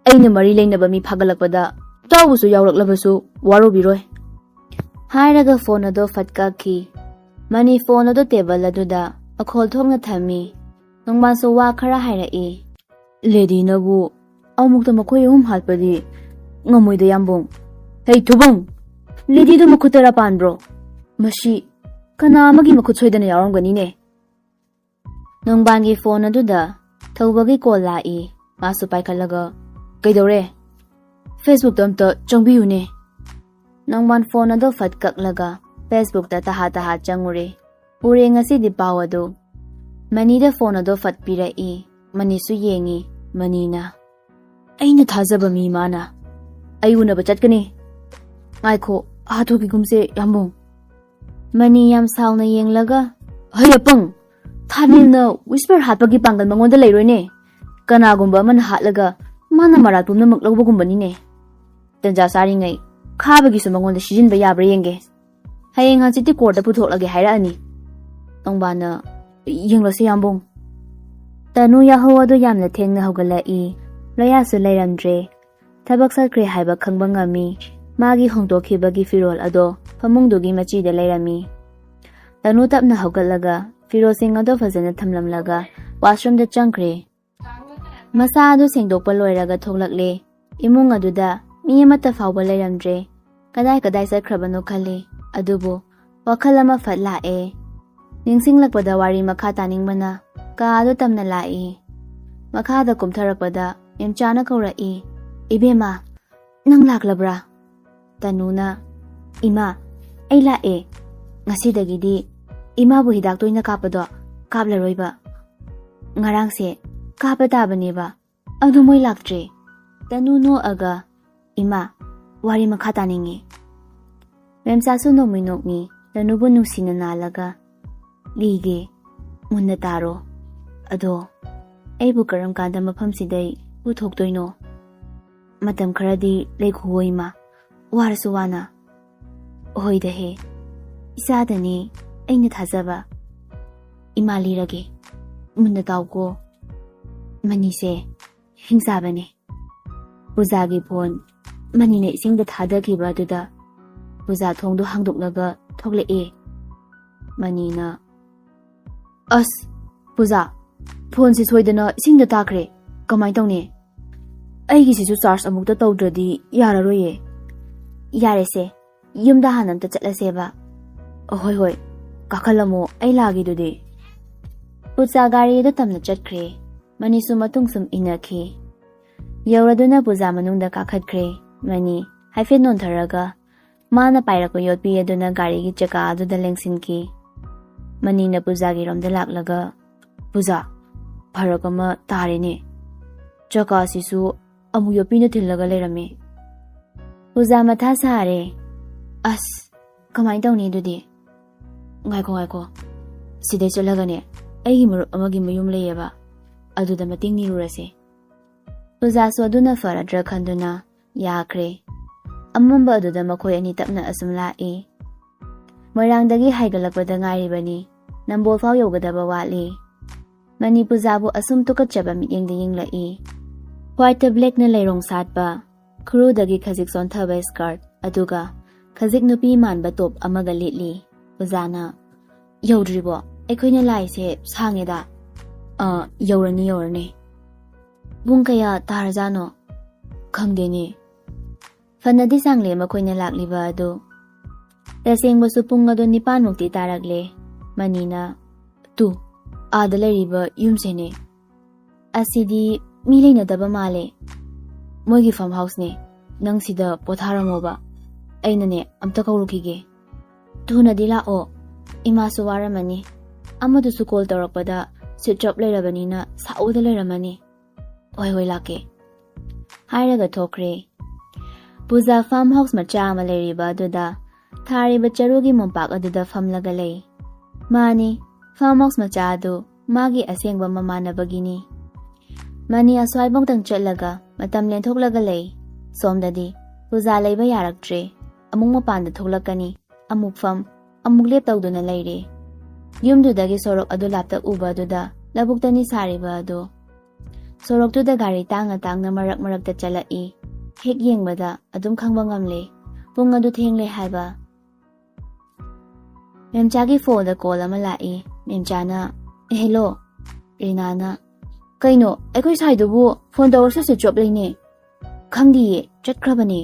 ꯑꯩꯅ ꯃꯔꯤ ꯂꯩꯅꯕ ꯃꯤ ꯐꯥꯒꯠꯂꯛꯄꯗ ꯏꯇꯥꯎꯕꯨꯁꯨ ꯌꯥꯎꯔꯛꯂꯕꯁꯨ ꯋꯥꯔꯧꯕꯤꯔꯣꯏ꯫" ꯍꯥꯏꯔꯒ ꯐꯣꯟ ꯑꯗꯣ ꯐꯠ ꯀꯛꯈꯤ꯫ ꯃꯅꯤ ꯐꯣꯟ ꯑꯗꯣ ꯇꯦꯕꯜ ꯑꯗꯨꯗ ꯑꯈꯣꯜ ꯊꯣꯛꯅ ꯊꯝꯃꯤ꯫ ꯅꯣꯡꯕꯥꯟꯁꯨ ꯋꯥ ꯈꯔ ꯍꯥꯏꯔꯛꯏ꯫ ꯂꯦꯗꯤꯅꯕꯨ ꯑꯃꯨꯛꯇ ꯃꯈꯣꯏ ꯑꯍꯨꯝ ꯍꯥꯠꯄꯗꯤ ꯉꯝꯃꯣꯏꯗ, ꯌꯥꯝꯕꯨꯡ꯫ ꯍꯩ ꯊꯨꯕꯨꯡ! ꯂꯦꯗꯤꯗꯨ ꯃꯈꯨꯠ ꯇꯔꯥ ꯄꯥꯟꯕ꯭ꯔꯣ? ꯃꯁꯤ ꯀꯅꯥ ꯑꯃꯒꯤ ꯃꯈꯨꯠ ꯁꯣꯏꯗꯅ ꯌꯥꯎꯔꯝꯒꯅꯤꯅꯦ꯫ ꯅꯣꯡꯕꯥꯟꯒꯤ ꯐꯣꯟ ꯑꯗꯨꯗ ꯊꯧꯕꯒꯤ ꯀꯣꯜ ꯂꯥꯛꯏ꯫ ꯃꯥꯁꯨ ꯄꯥꯏꯈꯠꯂꯒ, "ꯀꯩꯗꯧꯔꯦ? ꯐꯦꯁꯕꯨꯛꯇ ꯑꯝꯇ ꯆꯪꯕꯤꯌꯨꯅꯦ꯫" ꯅꯣꯡꯕꯥꯟ ꯐꯣꯟ ꯑꯗꯨ ꯐꯠ ꯀꯛꯂꯒ ꯐꯦꯁꯕꯨꯛꯇ ꯇꯍꯥ ꯇꯍꯥ ꯆꯪꯉꯨꯔꯦ꯫ ꯎꯔꯦ ꯉꯁꯤꯗꯤ ꯄꯥꯎ ꯑꯗꯨ꯫ ꯃꯅꯤꯗ ꯐꯣꯟ ꯑꯗꯨ ꯐꯠ ꯄꯤꯔꯛꯏ꯫ ꯃꯅꯤꯁꯨ ꯌꯦꯡꯉꯤ꯫ ꯃꯅꯤꯅ, "ꯑꯩꯅ ꯊꯥꯖꯕ ꯃꯤ ꯃꯥꯅ꯫ ꯑꯩ ꯎꯅꯕ ꯆꯠꯀꯅꯤ꯫ ꯉꯥꯏꯈꯣ, ꯍꯥꯊꯨꯈꯤꯒꯨꯝꯁꯦ, ꯌꯥꯝꯕꯨꯡ꯫" ꯃꯅꯤ ꯌꯥꯝ ꯁꯥꯎꯅ ꯌꯦꯡꯂꯒ, "ꯍꯩ ꯑꯄꯪ! ꯊꯥꯅꯤꯜꯅ ꯋꯤꯁꯄꯔ ꯍꯥꯠꯄꯒꯤ ꯄꯥꯡꯒꯜ ꯃꯉꯣꯟꯗ ꯂꯩꯔꯣꯏꯅꯦ꯫ ꯀꯅꯥꯒꯨꯝꯕ ꯑꯃꯅ ꯍꯥꯠꯂꯒ ꯃꯥꯅ ꯃꯔꯥꯜ ꯄꯨꯝꯅꯃꯛ ꯂꯧꯕꯒꯨꯝꯕꯅꯤꯅꯦ꯫ ꯇꯟꯖꯥ ꯆꯥꯔꯤꯉꯩ ꯈꯥꯕꯒꯤꯁꯨ ꯃꯉꯣꯟꯗ ꯁꯤꯖꯤꯟꯕ ꯌꯥꯕ꯭ꯔꯥ ꯌꯦꯡꯒꯦ꯫ ꯍꯌꯦꯡ ꯍꯪꯆꯤꯠꯇꯤ ꯀꯣꯔꯠꯇ ꯄꯨꯊꯣꯛꯂꯒꯦ ꯍꯥꯏꯔꯛꯑꯅꯤ꯫" ꯅꯣꯡꯕꯥꯟꯅ, "ꯌꯦꯡꯂꯁꯤ, ꯌꯥꯝꯕꯨꯡ꯫" ꯇꯅꯨ ꯌꯥꯍꯧ ꯑꯗꯨ ꯌꯥꯝꯅ ꯊꯦꯡꯅ ꯍꯧꯒꯠꯂꯛꯏ꯫ ꯂꯣꯌꯥꯁꯨ ꯂꯩꯔꯝꯗ꯭ꯔꯦ꯫ ꯊꯕꯛ ꯆꯠꯈ꯭ꯔꯦ ꯍꯥꯏꯕ ꯈꯪꯕ ꯉꯝꯃꯤ꯫ ꯃꯥꯒꯤ ꯍꯣꯡꯗꯣꯛꯈꯤꯕꯒꯤ ꯐꯤꯔꯣꯜ ꯑꯗꯣ ꯐꯃꯨꯡꯗꯨꯒꯤ ꯃꯆꯤꯗ ꯂꯩꯔꯝꯃꯤ꯫ ꯇꯅꯨ ꯇꯞꯅ ꯍꯧꯒꯠꯂꯒ ꯐꯤꯔꯣꯜꯁꯤꯡ ꯑꯗꯣ ꯐꯖꯅ ꯊꯝꯂꯝꯂꯒ ꯋꯥꯁꯔꯨꯝꯗ ꯆꯪꯈ꯭ꯔꯦ꯫ ꯃꯁꯥ ꯑꯗꯨ ꯁꯦꯡꯗꯣꯛꯄ ꯂꯣꯏꯔꯒ ꯊꯣꯛꯂꯛꯂꯦ꯫ ꯏꯃꯨꯡ ꯑꯗꯨꯗ ꯃꯤ ꯑꯃꯠꯇ ꯐꯥꯎꯕ ꯂꯩꯔꯝꯗ꯭ꯔꯦ꯫ ꯀꯗꯥꯏ ꯀꯗꯥꯏ ꯆꯠꯈ꯭ꯔꯕꯅꯣ ꯈꯜꯂꯤ꯫ ꯑꯗꯨꯕꯨ ꯋꯥꯈꯜ ꯑꯃ ꯐꯠ ꯂꯥꯛꯑꯦ꯫ ꯅꯤꯡꯁꯤꯡꯂꯛꯄꯗ ꯋꯥꯔꯤ ꯃꯈꯥ ꯇꯥꯅꯤꯡꯕꯅ ꯀꯥ ꯑꯗꯨ ꯇꯝꯅ ꯂꯥꯛꯏ꯫ ꯃꯈꯥꯗ ꯀꯨꯝꯊꯔꯛꯄꯗ ꯃꯦꯝꯆꯥꯅ ꯀꯧꯔꯛꯏ, "ꯏꯕꯦꯝꯃ, ꯅꯪ ꯂꯥꯛꯂꯕ꯭ꯔꯥ?" ꯇꯅꯨꯅ, "ꯏꯃꯥ, ꯑꯩ ꯂꯥꯛꯑꯦ꯫ ꯉꯁꯤꯗꯒꯤꯗꯤ ꯏꯃꯥꯕꯨ ꯍꯤꯗꯥꯛ ꯇꯣꯏꯅ ꯀꯥꯞꯄꯗꯣ ꯀꯥꯞꯂꯔꯣꯏꯕ꯫ ꯉꯔꯥꯡꯁꯦ ꯀꯥꯞꯄ ꯇꯥꯕꯅꯦꯕ, ꯑꯗꯨ ꯃꯣꯏ ꯂꯥꯛꯇ꯭ꯔꯦ꯫" ꯇꯅꯨ ꯅꯣꯛꯑꯒ, "ꯏꯃꯥ, ꯋꯥꯔꯤ ꯃꯈꯥ ꯇꯥꯅꯤꯡꯉꯤ꯫" ꯃꯦꯝꯆꯥꯁꯨ ꯅꯣꯡꯃꯤ ꯅꯣꯛꯃꯤ ꯇꯅꯨꯕꯨ ꯅꯨꯡꯁꯤꯅ ꯅꯥꯜꯂꯒ, "ꯂꯤꯒꯦ, ꯃꯨꯟꯅ ꯇꯥꯔꯣ꯫ ꯑꯗꯣ ꯑꯩꯕꯨ ꯀꯔꯝ ꯀꯥꯟꯗ ꯃꯐꯝꯁꯤꯗꯩ ꯄꯨꯊꯣꯛꯇꯣꯏꯅꯣ? ꯃꯇꯝ ꯈꯔꯗꯤ ꯂꯩꯈꯨꯋꯣ ꯏꯃꯥ, ꯋꯥꯔꯁꯨ ꯋꯥꯅ꯫" "ꯍꯣꯏꯗ ꯍꯦ, ꯏꯆꯥꯗꯅꯦ ꯑꯩꯅ ꯊꯥꯖꯕ꯫ ꯏꯃꯥ, ꯂꯤꯔꯒꯦ, ꯃꯨꯟꯅ ꯇꯥꯎꯀꯣ꯫ ꯃꯅꯤꯁꯦ ꯍꯤꯡꯆꯥꯕꯅꯦ꯫ ꯄꯨꯖꯥꯒꯤ ꯐꯣꯟ ꯃꯅꯤꯅ ꯏꯁꯤꯡꯗ ꯊꯥꯗꯈꯤꯕ ꯑꯗꯨꯗ ꯄꯨꯖꯥ ꯊꯣꯡꯗꯣ ꯍꯥꯡꯗꯣꯛꯂꯒ ꯊꯣꯛꯂꯛꯑꯦ꯫ ꯃꯅꯤꯅ, ꯑꯁ, ꯄꯨꯖꯥ, ꯐꯣꯟꯁꯦ ꯁꯣꯏꯗꯅ ꯏꯁꯤꯡꯗ ꯇꯥꯈ꯭ꯔꯦ꯫ ꯀꯃꯥꯏꯅ ꯇꯧꯅꯤ? ꯑꯩꯒꯤꯁꯤꯁꯨ ꯆꯥꯔꯖ ꯑꯃꯨꯛꯇ ꯇꯧꯗ꯭ꯔꯗꯤ ꯌꯥꯔꯔꯣꯏꯌꯦ꯫ ꯌꯥꯔꯦꯁꯦ, ꯌꯨꯝꯗ ꯍꯥꯟꯅ ꯑꯝꯇ ꯆꯠꯂꯁꯦꯕ꯫ ꯍꯣꯏ, ꯍꯣꯏ, ꯀꯥꯈꯠꯂꯝꯃꯣ, ꯑꯩ ꯂꯥꯛꯑꯒꯦ ꯑꯗꯨꯗꯤ꯫ ꯄꯨꯖꯥ ꯒꯥꯔꯤꯗ ꯇꯝꯅ ꯆꯠꯈ꯭ꯔꯦ꯫ ꯃꯅꯤꯁꯨ ꯃꯇꯨꯡ ꯁꯨꯝ ꯏꯟꯅꯈꯤ꯫ ꯌꯧꯔꯗꯨꯅ ꯄꯨꯖꯥ ꯃꯅꯨꯡꯗ ꯀꯥꯈꯠꯈ꯭ꯔꯦ꯫ ꯃꯅꯤ ꯍꯥꯏꯐꯦꯠ ꯅꯣꯟꯊꯔꯒ ꯃꯥꯅ ꯄꯥꯏꯔꯛꯄ ꯌꯣꯠꯄꯤ ꯑꯗꯨꯅ ꯒꯥꯔꯤꯒꯤ ꯆꯀꯥ ꯑꯗꯨꯗ ꯂꯦꯡꯁꯤꯟꯈꯤ꯫ ꯃꯅꯤꯅ ꯄꯨꯖꯥꯒꯤꯔꯣꯝꯗ ꯂꯥꯛꯂꯒ, "ꯄꯨꯖꯥ, ꯐꯔꯛ ꯑꯃ ꯇꯥꯔꯦꯅꯦ꯫ ꯆꯀꯥꯁꯤꯁꯨ ꯑꯃꯨꯛ ꯌꯣꯠꯄꯤꯅ ꯊꯤꯜꯂꯒ ꯂꯩꯔꯝꯃꯤ꯫" ꯄꯨꯖꯥ ꯃꯊꯥ ꯁꯥꯔꯦ꯫ "ꯑꯁ, ꯀꯃꯥꯏꯅ ꯇꯧꯅꯤ ꯑꯗꯨꯗꯤ? ꯉꯥꯏꯈꯣ, ꯉꯥꯏꯈꯣ꯫ ꯁꯤꯗꯩ ꯆꯠꯂꯒꯅꯦ, ꯑꯩꯒꯤ ꯃꯔꯨꯞ ꯑꯃꯒꯤ ꯃꯌꯨꯝ ꯂꯩꯌꯦꯕ꯫ ꯑꯗꯨꯗ ꯃꯇꯦꯡ ꯅꯤꯔꯨꯔꯁꯦ꯫" ꯄꯨꯖꯥꯁꯨ ꯑꯗꯨꯅ ꯐꯔꯗ꯭ꯔꯥ ꯈꯟꯗꯨꯅ ꯌꯥꯈ꯭ꯔꯦ꯫ ꯑꯃꯝꯕ ꯑꯗꯨꯗ ꯃꯈꯣꯏ ꯑꯅꯤ ꯇꯞꯅ ꯑꯁꯨꯝ ꯂꯥꯛꯏ꯫ ꯃꯣꯏꯔꯥꯡꯗꯒꯤ ꯍꯥꯏꯒꯠꯂꯛꯄꯗ ꯉꯥꯏꯔꯤꯕꯅꯤ꯫ ꯅꯝꯕꯣꯜ ꯐꯥꯎ ꯌꯧꯒꯗꯕ ꯋꯥꯠꯂꯤ꯫ ꯃꯅꯤ ꯄꯨꯖꯥꯕꯨ ꯑꯁꯨꯝ ꯇꯨꯀꯠꯆꯕ ꯃꯤꯠꯌꯦꯡꯗ ꯌꯦꯡꯂꯛꯏ꯫ ꯋꯥꯏꯠꯇ ꯕ꯭ꯂꯦꯛꯅ ꯂꯩꯔꯣꯡ ꯁꯥꯠꯄ, ꯈꯨꯔꯨꯗꯒꯤ ꯈꯖꯤꯛ ꯆꯣꯟꯊꯕ ꯁ꯭ꯀꯔꯠ, ꯑꯗꯨꯒ ꯈꯖꯤꯛ ꯅꯨꯄꯤ ꯃꯥꯟꯕ ꯇꯣꯞ ꯑꯃꯒ ꯂꯤꯠꯂꯤ꯫ ꯄꯨꯖꯥꯅ, "ꯌꯧꯗ꯭ꯔꯤꯕꯣ? ꯑꯩꯈꯣꯏꯅ ꯂꯥꯛꯏꯁꯦ ꯁꯥꯡꯉꯦꯗ꯫" "ꯑꯥ, ꯌꯧꯔꯅꯤ, ꯌꯧꯔꯅꯤ꯫ ꯄꯨꯡ ꯀꯌꯥ ꯇꯥꯔꯖꯥꯠꯅꯣ? ꯈꯪꯗꯦꯅꯦ꯫" ꯐꯅꯗꯤ ꯁꯥꯡꯂꯦ ꯃꯈꯣꯏꯅ ꯂꯥꯛꯂꯤꯕ ꯑꯗꯨ꯫ ꯇꯁꯦꯡꯕꯁꯨ ꯄꯨꯡ ꯑꯗꯨ ꯅꯤꯄꯥꯟꯃꯨꯛꯇꯤ ꯇꯥꯔꯛꯂꯦ꯫ ꯃꯅꯤꯅ, "ꯇꯨ, ꯑꯥꯗ ꯂꯩꯔꯤꯕ ꯌꯨꯝꯁꯦꯅꯦ꯫ ꯑꯁꯤꯗꯤ ꯃꯤ ꯂꯩꯅꯗꯕ ꯃꯥꯜꯂꯦ꯫ ꯃꯣꯏꯒꯤ ꯐꯥꯔꯝ ꯍꯥꯎꯁꯅꯦ꯫ ꯅꯪ ꯁꯤꯗ ꯄꯣꯊꯥꯔꯝꯃꯣꯕ꯫ ꯑꯩꯅꯅꯦ, ꯑꯝꯇ ꯀꯧꯔꯨꯈꯤꯒꯦ꯫ ꯊꯨꯅꯗꯤ ꯂꯥꯛꯑꯣ꯫ ꯏꯃꯥꯁꯨ ꯋꯥꯔꯝꯃꯅꯤ꯫ ꯑꯃꯗꯨꯁꯨ ꯀꯣꯜ ꯇꯧꯔꯛꯄꯗ ꯁ꯭ꯋꯤꯠꯆ ꯑꯣꯐ ꯂꯩꯔꯕꯅꯤꯅ ꯁꯥꯎꯗ ꯂꯩꯔꯝꯃꯅꯤ꯫" "ꯍꯣꯏ, ꯍꯣꯏ, ꯂꯥꯛꯀꯦ꯫" ꯍꯥꯏꯔꯒ ꯊꯣꯛꯈ꯭ꯔꯦ꯫ ꯄꯨꯖꯥ ꯐꯥꯔꯝ ꯍꯥꯎꯁ ꯃꯆꯥ ꯑꯃ ꯂꯩꯔꯤꯕ ꯑꯗꯨꯗ ꯊꯥꯔꯤꯕ ꯆꯔꯨꯒꯤ ꯃꯣꯝꯄꯥꯛ ꯑꯗꯨꯗ ꯐꯝꯂꯒ ꯂꯩ꯫ ꯃꯥꯅꯤ, ꯐꯥꯔꯝ ꯍꯥꯎꯁ ꯃꯆꯥ ꯑꯗꯨ ꯃꯥꯒꯤ ꯑꯁꯦꯡꯕ ꯃꯃꯥꯟꯅꯕꯒꯤꯅꯤ꯫ ꯃꯅꯤ ꯑꯁ꯭ꯋꯥꯏꯕꯣꯡꯇꯪ ꯆꯠꯂꯒ ꯃꯇꯝ ꯂꯦꯟꯊꯣꯛꯂꯒ ꯂꯩ꯫ ꯁꯣꯝꯗꯗꯤ ꯄꯨꯖꯥ ꯂꯩꯕ ꯌꯥꯔꯛꯇ꯭ꯔꯦ꯫ ꯑꯃꯨꯛ ꯃꯄꯥꯟꯗ ꯊꯣꯛꯂꯛꯀꯅꯤ, ꯑꯃꯨꯛ ꯐꯝ, ꯑꯃꯨꯛ ꯂꯦꯞ ꯇꯧꯗꯨꯅ ꯂꯩꯔꯦ꯫ ꯌꯨꯝꯗꯨꯗꯒꯤ ꯁꯣꯔꯣꯛ ꯑꯗꯨ ꯂꯥꯞꯇꯛ ꯎꯕ ꯑꯗꯨꯗ ꯂꯧꯕꯨꯛꯇꯅꯤ ꯁꯥꯔꯤꯕ ꯑꯗꯨ꯫ ꯁꯣꯔꯣꯛꯇꯨꯗ ꯒꯥꯔꯤ ꯇꯥꯡꯅ ꯇꯥꯡꯅ ꯃꯔꯛ ꯃꯔꯛꯇ ꯆꯠꯂꯛꯏ꯫ ꯍꯦꯛ ꯌꯦꯡꯕꯗ ꯑꯗꯨꯝ ꯈꯪꯕ ꯉꯝꯂꯦ ꯄꯨꯡ ꯑꯗꯨ ꯊꯦꯡꯂꯦ ꯍꯥꯏꯕ꯫ ꯃꯦꯝꯆꯥꯒꯤ ꯐꯣꯟꯗ ꯀꯣꯜ ꯑꯃ ꯂꯥꯛꯏ꯫ ꯃꯦꯝꯆꯥꯅ, "ꯍꯦꯂꯣ"꯫ ꯔꯤꯅꯥꯅ, "ꯀꯩꯅꯣ, ꯑꯩꯈꯣꯏ ꯁꯥꯏꯗꯨꯕꯨ ꯐꯣꯟ ꯇꯧꯔꯁꯨ ꯁ꯭ꯋꯤꯆ ꯑꯣꯐ ꯂꯩꯅꯦ"꯫ "ꯈꯪꯗꯤꯌꯦ, ꯆꯠꯈ꯭ꯔꯕꯅꯦ"꯫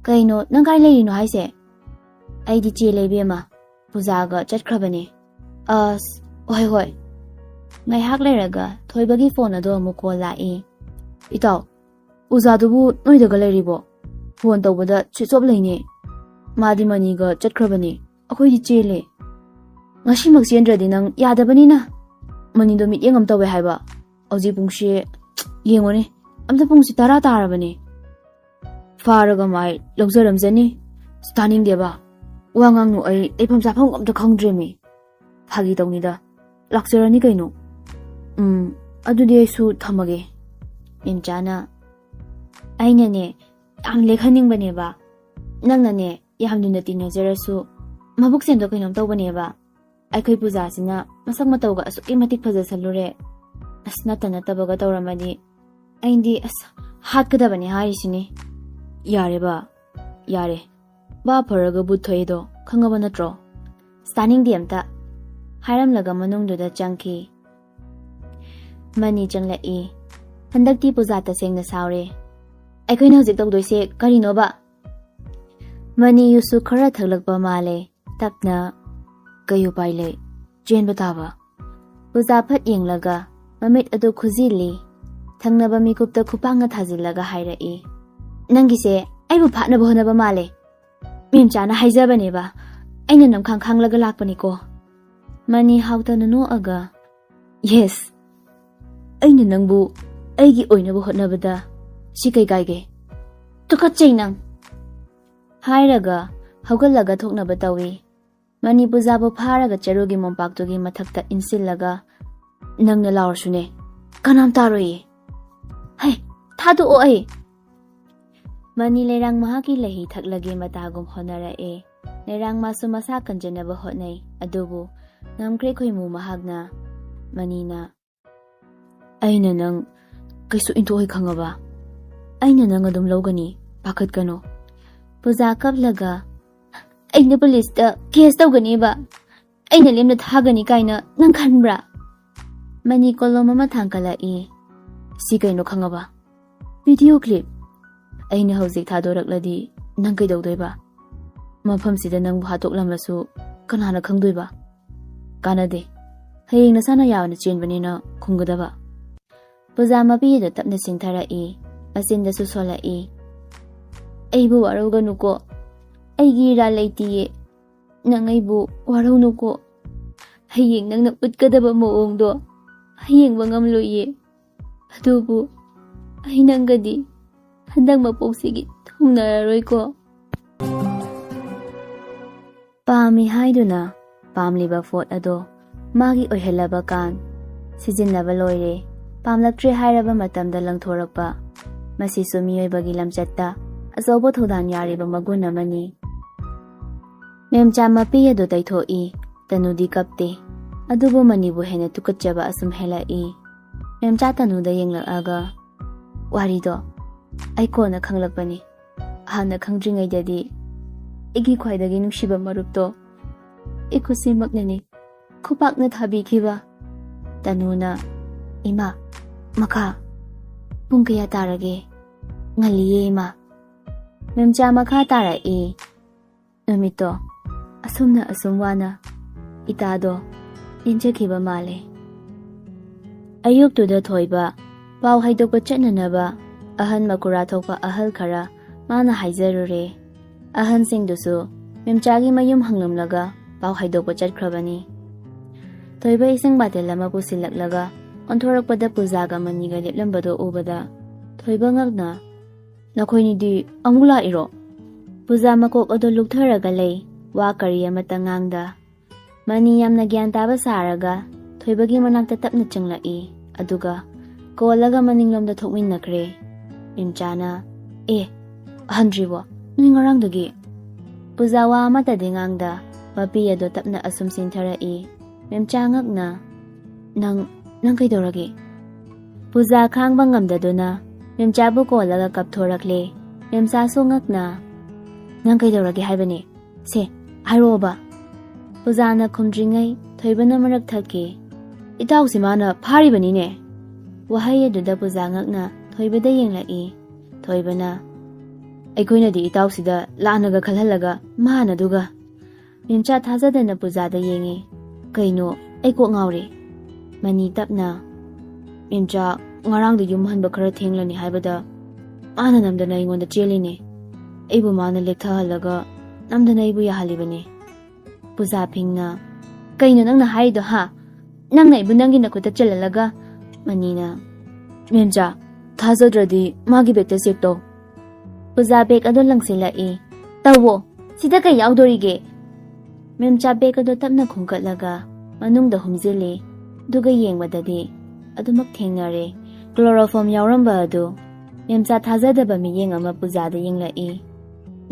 "ꯀꯩꯅꯣ, ꯅꯪ ꯀꯥꯏ ꯂꯩꯔꯤꯅꯣ ꯍꯥꯏꯁꯦ?" "ꯑꯩꯗꯤ ꯆꯦꯜꯂꯦ ꯏꯕꯦꯝꯃ, ꯄꯨꯖꯥꯒ ꯆꯠꯈ꯭ꯔꯕꯅꯦ"꯫ "ꯑꯁ, ꯍꯣꯏ ꯍꯣꯏ"꯫ ꯉꯥꯏꯍꯥꯛ ꯂꯩꯔꯒ ꯊꯣꯏꯕꯒꯤ ꯐꯣꯟ ꯑꯗꯣ ꯑꯃꯨꯛ ꯀꯣꯜ ꯂꯥꯛꯏ꯫ "ꯏꯇꯥꯎ, ꯄꯨꯖꯥꯗꯨꯕꯨ ꯅꯣꯏꯗꯒ ꯂꯩꯔꯤꯕꯣ? ꯐꯣꯟ ꯇꯧꯕꯗ ꯁ꯭ꯋꯤꯆ ꯑꯣꯐ ꯂꯩꯅꯦ꯫ ꯃꯥꯗꯤ ꯃꯅꯤꯒ ꯆꯠꯈ꯭ꯔꯕꯅꯦ, ꯑꯩꯈꯣꯏꯗꯤ ꯆꯦꯜꯂꯦ"꯫ "ꯉꯁꯤꯃꯛ ꯆꯦꯟꯗ꯭ꯔꯗꯤ ꯅꯪ ꯌꯥꯗꯕꯅꯤꯅ꯫ ꯃꯅꯤꯗꯣ ꯃꯤꯠꯌꯦꯡ ꯑꯃ ꯇꯧꯋꯦ ꯍꯥꯏꯕ꯫ ꯍꯧꯖꯤꯛ ꯄꯨꯡꯁꯦ ꯌꯦꯡꯉꯨꯅꯦ, ꯑꯝꯇ ꯄꯨꯡꯁꯦ ꯇꯔꯥ ꯇꯥꯔꯕꯅꯦ꯫ ꯐꯥꯔꯒ ꯃꯥꯏ ꯂꯧꯖꯔꯝꯖꯅꯤ꯫ ꯑꯁ, ꯇꯥꯅꯤꯡꯗꯦꯕ꯫ ꯋꯥ ꯉꯥꯡꯅꯨ, ꯑꯩ ꯂꯩꯐꯝ ꯆꯥꯐꯝ ꯑꯝꯇ ꯈꯪꯗ꯭ꯔꯦꯃꯤ꯫ ꯐꯥꯒꯤ ꯇꯧꯅꯤꯗ꯫ ꯂꯥꯛꯆꯔꯅꯤ ꯀꯩꯅꯣ꯫ ꯎꯝ, ꯑꯗꯨꯗꯤ ꯑꯩꯁꯨ ꯊꯝꯃꯒꯦ"꯫ ꯃꯦꯝꯆꯥꯅ, "ꯑꯩꯅꯅꯦ, ꯌꯥꯝ ꯂꯦꯛꯍꯟꯅꯤꯡꯕꯅꯦꯕ꯫ ꯅꯪꯅꯅꯦ, ꯌꯥꯝ ꯂꯨꯅ ꯇꯤꯟꯅꯖꯔꯁꯨ, ꯃꯕꯨꯛ ꯆꯦꯟꯗꯣ ꯀꯩꯅꯣꯝ ꯇꯧꯕꯅꯦꯕ꯫ ꯑꯩꯈꯣꯏ ꯄꯨꯖꯥꯁꯤꯅ ꯃꯁꯛ ꯃꯇꯧꯒ ꯑꯁꯨꯛꯀꯤ ꯃꯇꯤꯛ ꯐꯖꯁꯜꯂꯨꯔꯦ꯫ ꯑꯁ, ꯅꯠꯇ ꯅꯠꯇꯕꯒ ꯇꯧꯔꯝꯃꯗꯤ ꯑꯩꯗꯤ, ꯑꯁ, ꯍꯥꯠꯀꯗꯕꯅꯦ ꯍꯥꯏꯔꯤꯁꯤꯅꯤ"꯫ "ꯌꯥꯔꯦꯕ, ꯌꯥꯔꯦ꯫ ꯕꯥ ꯐꯔꯒ ꯕꯨꯠ ꯊꯣꯛꯑꯦꯗꯣ ꯈꯪꯉꯕ ꯅꯠꯇ꯭ꯔꯣ?" "ꯑꯁ, ꯇꯥꯅꯤꯡꯗꯦ ꯑꯝꯇ"꯫ ꯍꯥꯏꯔꯝꯂꯒ ꯃꯅꯨꯡꯗꯨꯗ ꯆꯪꯈꯤ꯫ ꯃꯅꯤ ꯆꯪꯂꯛꯏ꯫ ꯍꯟꯗꯛꯇꯤ ꯄꯨꯖꯥ ꯇꯁꯦꯡꯅ ꯁꯥꯎꯔꯦ꯫ "ꯑꯩꯈꯣꯏꯅ ꯍꯧꯖꯤꯛ ꯇꯧꯗꯣꯏꯁꯦ ꯀꯔꯤꯅꯣꯕ?" ꯃꯅꯤ ꯌꯨꯁꯨ ꯈꯔ ꯊꯛꯂꯛꯄ ꯃꯥꯜꯂꯦ꯫ ꯇꯞꯅ, "ꯀꯩ ꯎꯄꯥꯏ ꯂꯩ? ꯆꯦꯟꯕ ꯇꯥꯕ"꯫ ꯄꯨꯖꯥ ꯐꯠ ꯌꯦꯡꯂꯒ ꯃꯃꯤꯠ ꯑꯗꯨ ꯈꯨꯖꯤꯜꯂꯤ꯫ ꯊꯪꯅꯕ ꯃꯤꯀꯨꯞꯇ ꯈꯨꯄꯥꯡꯅ ꯊꯥꯖꯤꯜꯂꯒ ꯍꯥꯏꯔꯛꯏ, "ꯅꯪꯒꯤꯁꯦ ꯑꯩꯕꯨ ꯐꯥꯅꯕ ꯍꯣꯠꯅꯕ ꯃꯥꯜꯂꯦ꯫ ꯃꯦꯝꯆꯥꯅ ꯍꯥꯏꯖꯕꯅꯦꯕ, ꯑꯩꯅ ꯅꯝꯈꯥꯡ ꯈꯥꯡꯂꯒ ꯂꯥꯛꯄꯅꯤꯀꯣ"꯫ ꯃꯅꯤ ꯍꯥꯎꯇꯅ ꯅꯣꯛꯑꯒ, "ꯌꯦꯁ, ꯑꯩꯅ ꯅꯪꯕꯨ ꯑꯩꯒꯤ ꯑꯣꯏꯅꯕ ꯍꯣꯠꯅꯕꯗ ꯁꯤ ꯀꯩ ꯀꯥꯏꯒꯦ? ꯇꯨꯀꯠꯆꯩ ꯅꯪ!" ꯍꯥꯏꯔꯒ ꯍꯧꯒꯠꯂꯒ ꯊꯣꯛꯅꯕ ꯇꯧꯏ꯫ ꯃꯅꯤ ꯄꯨꯖꯥꯕꯨ ꯐꯥꯔꯒ ꯆꯔꯨꯒꯤ ꯃꯣꯝꯄꯥꯛꯇꯨꯒꯤ ꯃꯊꯛꯇ ꯏꯟꯁꯤꯜꯂꯒ, "ꯅꯪꯅ ꯂꯥꯎꯔꯁꯨꯅꯦ, ꯀꯅꯥꯝ ꯇꯥꯔꯣꯏꯌꯦ꯫ ꯍꯩ, ꯊꯥꯗꯣꯛꯑꯣ ꯑꯩ!" ꯃꯅꯤ ꯂꯩꯔꯥꯡ ꯃꯍꯥꯛꯀꯤ ꯂꯩꯍꯤ ꯊꯛꯂꯒꯦ ꯃꯇꯥꯒꯨꯝ ꯍꯣꯠꯅꯔꯛꯑꯦ꯫ ꯂꯩꯔꯥꯡ ꯃꯥꯁꯨ ꯃꯁꯥ ꯀꯟꯖꯅꯕ ꯍꯣꯠꯅꯩ, ꯑꯗꯨꯕꯨ ꯉꯝꯈ꯭ꯔꯦ ꯈꯣꯏꯃꯨ ꯃꯍꯥꯛꯅ꯫ ꯃꯅꯤꯅ, "ꯑꯩꯅ ꯅꯪ ꯀꯩꯁꯨ ꯏꯟꯊꯣꯛꯑꯣꯏ ꯈꯪꯉꯕ? ꯑꯩꯅ ꯅꯪ ꯑꯗꯨꯝ ꯂꯧꯒꯅꯤ, ꯄꯥꯈꯠꯀꯅꯨ"꯫ ꯄꯨꯖꯥ ꯀꯞꯂꯒ, "ꯑꯩꯅ ꯄꯨꯂꯤꯁꯇ ꯀꯦꯁ ꯇꯧꯒꯅꯤꯕ"꯫ ꯑꯩꯅ ꯂꯦꯝꯅ ꯊꯥꯒꯅꯤ ꯀꯥꯏꯅ ꯅꯪ ꯈꯟꯕ꯭ꯔꯥ? ꯃꯅꯤ ꯀꯣꯂꯣꯝ ꯑꯃ ꯊꯥꯡꯒꯠꯂꯛꯏ꯫ "ꯁꯤ ꯀꯩꯅꯣ ꯈꯪꯉꯕ? Video clip. ꯑꯩꯅ ꯍꯧꯖꯤꯛ ꯊꯥꯗꯣꯔꯛꯂꯗꯤ ꯅꯪ ꯀꯩꯗꯧꯗꯣꯏꯕ? ꯃꯐꯝꯁꯤꯗ ꯅꯪꯕꯨ ꯍꯥꯠꯇꯣꯛꯂꯝꯂꯁꯨ ꯀꯅꯥꯅ ꯈꯪꯗꯣꯏꯕ? ꯀꯥꯟꯅꯗꯦ꯫ ꯍꯌꯦꯡ ꯅꯁꯥꯅ ꯌꯥꯅ ꯆꯦꯟꯕꯅꯤꯅ ꯈꯨꯝꯒꯗꯕ꯫" ꯄꯨꯖꯥ ꯃꯄꯤ ꯑꯗꯨ ꯇꯞꯅ ꯆꯤꯡꯊꯔꯛꯏ, ꯃꯆꯤꯟꯗꯁꯨ ꯁꯣꯜꯂꯛꯏ꯫ "ꯑꯩꯕꯨ ꯋꯥꯔꯧꯒꯅꯨꯀꯣ꯫ ꯑꯩꯒꯤ ꯏꯔꯥꯜ ꯂꯩꯇꯤꯌꯦ꯫ ꯅꯪ ꯑꯩꯕꯨ ꯋꯥꯔꯧꯅꯨꯀꯣ꯫ ꯍꯌꯦꯡ ꯅꯪꯅ ꯎꯠꯀꯗꯕ ꯃꯑꯣꯡꯗꯣ ꯍꯌꯦꯡꯕ ꯉꯝꯂꯣꯏꯌꯦ꯫ ꯑꯗꯨꯕꯨ ꯑꯩ ꯅꯪꯒꯗꯤ ꯍꯟꯗꯛ ꯃꯄꯣꯛꯁꯤꯒꯤ ꯊꯨꯡꯅꯔꯔꯣꯏꯀꯣ꯫" ꯄꯥꯝꯃꯤ ꯍꯥꯏꯗꯨꯅ ꯄꯥꯝꯂꯤꯕ ꯄꯣꯠ ꯑꯗꯣ ꯃꯥꯒꯤ ꯑꯣꯏꯍꯜꯂꯕ ꯀꯥꯟ, ꯁꯤꯖꯤꯟꯅꯕ ꯂꯣꯏꯔꯦ, ꯄꯥꯝꯂꯛꯇ꯭ꯔꯦ ꯍꯥꯏꯔꯕ ꯃꯇꯝꯗ ꯂꯪꯊꯣꯔꯛꯄ, ꯃꯁꯤꯁꯨ ꯃꯤꯑꯣꯏꯕꯒꯤ ꯂꯝꯆꯠꯇ ꯑꯆꯧꯕ ꯊꯧꯗꯥꯡ ꯌꯥꯔꯤꯕ ꯃꯒꯨꯟ ꯑꯃꯅꯤ꯫ ꯃꯦꯝꯆꯥ ꯃꯄꯤ ꯑꯗꯨ ꯇꯩꯊꯣꯛꯏ꯫ ꯇꯅꯨꯗꯤ ꯀꯞꯇꯦ꯫ ꯑꯗꯨꯕꯨ ꯃꯅꯤꯕꯨ ꯍꯦꯟꯅ ꯇꯨꯀꯠꯆꯕ ꯑꯁꯨꯝ ꯍꯦꯜꯂꯛꯏ꯫ ꯃꯦꯝꯆꯥ ꯇꯅꯨꯗ ꯌꯦꯡꯂꯛꯑꯒ, "ꯋꯥꯔꯤꯗꯣ ꯑꯩ ꯀꯣꯟꯅ ꯈꯪꯂꯛꯄꯅꯤ꯫ ꯍꯥꯟꯅ ꯈꯪꯗ꯭ꯔꯤꯉꯩꯗꯗꯤ ꯑꯩꯒꯤ ꯈ꯭ꯋꯥꯏꯗꯒꯤ ꯅꯨꯡꯁꯤꯕ ꯃꯔꯨꯞꯇꯣ ꯏꯈꯨꯠꯁꯤꯃꯛꯅꯅꯤ ꯈꯨꯄꯥꯛꯅ ꯊꯥꯕꯤꯈꯤꯕ꯫" ꯇꯅꯨꯅ, "ꯏꯃꯥ, ꯃꯈꯥ ꯄꯨꯡ ꯀꯌꯥ ꯇꯥꯔꯒꯦ?" "ꯉꯜꯂꯤꯌꯦ, ꯏꯃꯥ꯫" ꯃꯦꯝꯆꯥ ꯃꯈꯥ ꯇꯥꯔꯛꯏ꯫ "ꯅꯨꯃꯤꯠꯇꯣ ꯑꯁꯨꯝꯅ ꯑꯁꯨꯝ ꯋꯥꯅ ꯏꯇꯥꯗꯣ ꯏꯟꯖꯈꯤꯕ ꯃꯥꯜꯂꯦ꯫" ꯑꯌꯨꯛꯇꯨꯗ ꯊꯣꯏꯕ ꯄꯥꯎ ꯍꯥꯏꯗꯣꯛꯄ ꯆꯠꯅꯅꯕ ꯑꯍꯟ ꯃꯀꯨꯔꯥ ꯊꯣꯛꯄ ꯑꯍꯜ ꯈꯔ ꯃꯥꯅ ꯍꯥꯏꯖꯔꯨꯔꯦ꯫ ꯑꯍꯟꯁꯤꯡꯗꯨꯁꯨ ꯃꯦꯝꯆꯥꯒꯤ ꯃꯌꯨꯝ ꯍꯪꯂꯝꯂꯒ ꯄꯥꯎ ꯍꯥꯏꯗꯣꯛꯄ ꯆꯠꯈ꯭ꯔꯕꯅꯤ꯫ ꯊꯣꯏꯕ ꯏꯁꯤꯡ ꯕꯥꯇꯤꯜ ꯑꯃ ꯄꯨꯁꯤꯜꯂꯛꯂꯒ ꯑꯣꯟꯊꯣꯔꯛꯄꯗ ꯄꯨꯖꯥꯒ ꯃꯅꯤꯒ ꯂꯦꯞꯂꯝꯕꯗꯣ ꯎꯕꯗ ꯊꯣꯏꯕ ꯉꯛꯅ, "ꯅꯈꯣꯏꯅꯤꯗꯤ ꯑꯃꯨꯛ ꯂꯥꯛꯏꯔꯣ?" ꯄꯨꯖꯥ ꯃꯀꯣꯛ ꯑꯗꯨ ꯂꯨꯛꯊꯔꯒ ꯂꯩ, ꯋꯥ ꯀꯔꯤ ꯑꯃꯠꯇ ꯉꯥꯡꯗ꯫ ꯃꯅꯤ ꯌꯥꯝꯅ ꯒ꯭ꯌꯥꯟ ꯇꯥꯕ ꯁꯥꯔꯒ ꯊꯣꯏꯕꯒꯤ ꯃꯅꯥꯛꯇ ꯇꯞꯅ ꯆꯪꯂꯛꯏ, ꯑꯗꯨꯒ ꯀꯣꯜꯂꯒ ꯃꯅꯤꯡꯂꯣꯝꯗ ꯊꯣꯛꯃꯤꯟꯅꯈ꯭ꯔꯦ꯫ ꯏꯝꯆꯥꯅ, "ꯑꯦ, ꯑꯍꯟꯗ꯭ꯔꯤꯕꯣ, ꯅꯣꯏ ꯉꯔꯥꯡꯗꯒꯤ?" ꯄꯨꯖꯥ ꯋꯥ ꯑꯃꯠꯇꯗꯤ ꯉꯥꯡꯗ ꯃꯄꯤ ꯑꯗꯣ ꯇꯞꯅ ꯑꯁꯨꯝ ꯆꯤꯡꯊꯔꯛꯏ꯫ ꯃꯦꯝꯆꯥ ꯉꯛꯅ, "ꯅꯪ, ꯅꯪ ꯀꯩꯗꯧꯔꯒꯦ?" ꯄꯨꯖꯥ ꯈꯥꯡꯕ ꯉꯝꯗꯗꯨꯅ ꯃꯦꯝꯆꯥꯕꯨ ꯀꯣꯜꯂꯒ ꯀꯞꯊꯣꯔꯛꯂꯦ꯫ ꯃꯦꯝꯆꯥꯁꯨ ꯉꯛꯅ, "ꯅꯪ ꯀꯩꯗꯧꯔꯒꯦ ꯍꯥꯏꯕꯅꯦ? ꯁꯦ, ꯍꯥꯏꯔꯛꯑꯣꯕ꯫" ꯄꯨꯖꯥꯅ ꯈꯨꯝꯗ꯭ꯔꯤꯉꯩ ꯊꯣꯏꯕꯅ ꯃꯔꯛ ꯊꯠꯈꯤ꯫ "ꯏꯇꯥꯎꯁꯤ ꯃꯥꯅ ꯐꯥꯔꯤꯕꯅꯤꯅꯦ!" ꯋꯥꯍꯩ ꯑꯗꯨꯗ ꯄꯨꯖꯥ ꯉꯛꯅ ꯊꯣꯏꯕꯗ ꯌꯦꯡꯂꯛꯏ꯫ ꯊꯣꯏꯕꯅ, "ꯑꯩꯈꯣꯏꯅꯗꯤ ꯏꯇꯥꯎꯁꯤꯗ ꯂꯥꯟꯅꯒ ꯈꯜꯍꯜꯂꯒ ꯃꯥꯅ ꯑꯗꯨꯒ!" ꯃꯦꯝꯆꯥ ꯊꯥꯖꯗꯅ ꯄꯨꯖꯥꯗ ꯌꯦꯡꯉꯤ꯫ "ꯀꯩꯅꯣ, ꯑꯩ ꯀꯣꯛ ꯉꯥꯎꯔꯦ!" ꯃꯅꯤ ꯇꯞꯅ, "ꯃꯦꯝꯆꯥ, ꯉꯔꯥꯡꯗꯣ ꯌꯨꯝ ꯍꯟꯕ ꯈꯔ ꯊꯦꯡꯂꯅꯤ ꯍꯥꯏꯕꯗ ꯃꯥꯅ ꯅꯝꯗꯅ ꯑꯩꯉꯣꯟꯗ ꯆꯦꯜꯂꯤꯅꯦ꯫ ꯑꯩꯕꯨ ꯃꯥꯅ ꯂꯦꯛꯊꯍꯜꯂꯒ ꯅꯝꯗꯅ ꯑꯩꯕꯨ ꯌꯥꯍꯜꯂꯤꯕꯅꯦ꯫" ꯄꯨꯖꯥ ꯐꯤꯡꯅ, "ꯀꯩꯅꯣ ꯅꯪꯅ ꯍꯥꯏꯔꯤꯗꯣ, ꯍꯥ? ꯅꯪꯅ ꯑꯩꯕꯨ ꯅꯪꯒꯤ ꯅꯈꯨꯠꯇ ꯆꯜꯍꯜꯂꯒ?" ꯃꯅꯤꯅ, "ꯃꯦꯝꯆꯥ, ꯊꯥꯖꯗ꯭ꯔꯗꯤ ꯃꯥꯒꯤ ꯕꯦꯛꯇ ꯆꯦꯛ ꯇꯧ꯫" ꯄꯨꯖꯥ ꯕꯦꯛ ꯑꯗꯨ ꯂꯪꯁꯤꯜꯂꯛꯏ꯫ "ꯇꯧꯋꯣ, ꯁꯤꯗ ꯀꯩ ꯌꯥꯎꯗꯣꯔꯤꯒꯦ?" ꯃꯦꯝꯆꯥ ꯕꯦꯛ ꯑꯗꯨ ꯇꯞꯅ ꯈꯨꯝꯀꯠꯂꯒ ꯃꯅꯨꯡꯗ ꯍꯨꯝꯖꯤꯜꯂꯤ꯫ ꯑꯗꯨꯒ ꯌꯦꯡꯕꯗꯗꯤ ꯑꯗꯨꯃꯛ ꯊꯦꯡꯅꯔꯦ꯫ ꯀ꯭ꯂꯣꯔꯣꯐꯣꯝ ꯌꯥꯎꯔꯝꯕ ꯑꯗꯨ꯫ ꯃꯦꯝꯆꯥ ꯊꯥꯖꯗꯕ ꯃꯤꯠꯌꯦꯡ ꯑꯃ ꯄꯨꯖꯥꯗ ꯌꯦꯡꯂꯛꯏ꯫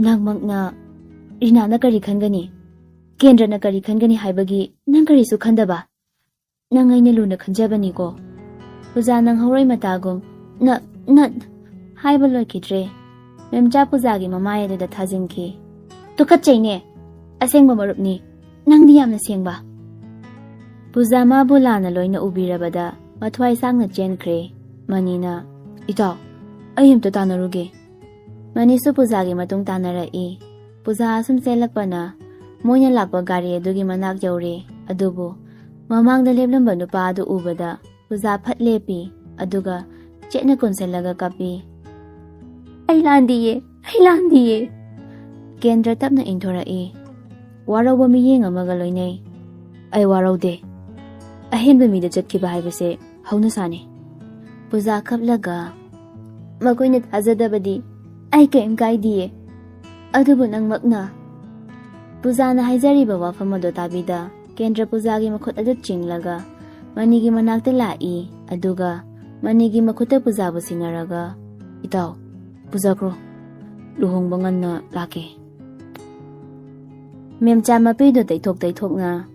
"ꯅꯪꯃꯛꯅ ꯔꯤꯅꯥꯅ ꯀꯔꯤ ꯈꯟꯒꯅꯤ? ꯀꯦꯟꯗ꯭ꯔꯅ ꯀꯔꯤ ꯈꯟꯒꯅꯤ ꯍꯥꯏꯕꯒꯤ ꯅꯪ ꯀꯔꯤꯁꯨ ꯈꯟꯗꯕ? ꯅꯪ ꯑꯩꯅ ꯂꯨꯅ ꯈꯟꯖꯕꯅꯤꯀꯣ꯫" ꯄꯨꯖꯥ ꯅꯪꯍꯧꯔꯣꯏ ꯃꯇꯥꯒꯨꯝ, "ꯅ, ꯅ," ꯍꯥꯏꯕ ꯂꯣꯏꯈꯤꯗ꯭ꯔꯦ꯫ ꯃꯦꯝꯆꯥ ꯄꯨꯖꯥꯒꯤ ꯃꯃꯥꯏ ꯑꯗꯨꯗ ꯊꯥꯖꯤꯟꯈꯤ꯫ "ꯇꯨꯀꯠꯆꯩꯅꯦ! ꯑꯁꯦꯡꯕ ꯃꯔꯨꯞꯅꯤ꯫ ꯅꯪꯗꯤ ꯌꯥꯝꯅ ꯁꯦꯡꯕ!" ꯄꯨꯖꯥ ꯃꯥꯕꯨ ꯂꯥꯟꯅ ꯂꯣꯏꯅ ꯎꯕꯤꯔꯕꯗ ꯃꯊ꯭ꯋꯥꯏ ꯁꯥꯡꯅ ꯆꯦꯟꯈ꯭ꯔꯦ꯫ ꯃꯅꯤꯅ, "ꯏꯇꯥꯎ, ꯑꯩ ꯑꯝꯇ ꯇꯥꯟꯅꯔꯨꯒꯦ꯫" ꯃꯅꯤꯁꯨ ꯄꯨꯖꯥꯒꯤ ꯃꯇꯨꯡ ꯇꯥꯟꯅꯔꯛꯏ꯫ ꯄꯨꯖꯥ ꯑꯁꯨꯝ ꯆꯦꯜꯂꯛꯄꯅ ꯃꯣꯏꯅ ꯂꯥꯛꯄ ꯒꯥꯔꯤ ꯑꯗꯨꯒꯤ ꯃꯅꯥꯛ ꯌꯧꯔꯦ꯫ ꯑꯗꯨꯕꯨ ꯃꯃꯥꯡꯗ ꯂꯦꯞꯂꯝꯕ ꯅꯨꯄꯥ ꯑꯗꯨ ꯎꯕꯗ ꯄꯨꯖꯥ ꯐꯠ ꯂꯦꯞꯄꯤ, ꯑꯗꯨꯒ ꯆꯦꯠꯅ ꯀꯣꯟꯁꯤꯜꯂꯒ ꯀꯞꯄꯤ꯫ "ꯑꯩ ꯂꯥꯟꯗꯤꯌꯦ, ꯑꯩ ꯂꯥꯟꯗꯤꯌꯦ!" ꯀꯦꯟꯗ꯭ꯔ ꯇꯞꯅ ꯏꯟꯊꯣꯔꯛꯏ꯫ ꯋꯥꯔꯧꯕ ꯃꯤꯠꯌꯦꯡ ꯑꯃꯒ ꯂꯣꯏꯅꯩ꯫ "ꯑꯩ ꯋꯥꯔꯧꯗꯦ꯫ ꯑꯍꯦꯟꯕ ꯃꯤꯗ ꯆꯠꯈꯤꯕ ꯍꯥꯏꯕꯁꯦ ꯍꯧꯅꯁꯥꯅꯤ꯫" ꯄꯨꯖꯥ ꯀꯞꯂꯒ, "ꯃꯈꯣꯏꯅ ꯊꯥꯖꯗꯕꯗꯤ ꯑꯩ ꯀꯔꯤꯝ ꯀꯥꯏꯗꯤꯌꯦ, ꯑꯗꯨꯕꯨ ꯅꯪꯃꯛꯅ!" ꯄꯨꯖꯥꯅ ꯍꯥꯏꯖꯔꯤꯕ ꯋꯥꯐꯝ ꯑꯗꯨ ꯇꯥꯕꯤꯗ ꯀꯦꯟꯗ꯭ꯔ ꯄꯨꯖꯥꯒꯤ ꯃꯈꯨꯠ ꯑꯗꯨ ꯆꯤꯡꯂꯒ ꯃꯅꯤꯒꯤ ꯃꯅꯥꯛꯇ ꯂꯥꯛꯏ, ꯑꯗꯨꯒ ꯃꯅꯤꯒꯤ ꯃꯈꯨꯠꯇ ꯄꯨꯖꯥꯕꯨ ꯁꯤꯟꯅꯔꯒ, "ꯏꯇꯥꯎ, ꯄꯨꯖꯥꯈ꯭ꯔꯣ, ꯂꯨꯍꯣꯡꯕ ꯉꯟꯅ ꯂꯥꯛꯀꯦ꯫" ꯃꯦꯝꯆꯥ ꯃꯄꯤꯗꯨ ꯇꯩꯊꯣꯛ ꯇꯩꯊꯣꯛꯅ,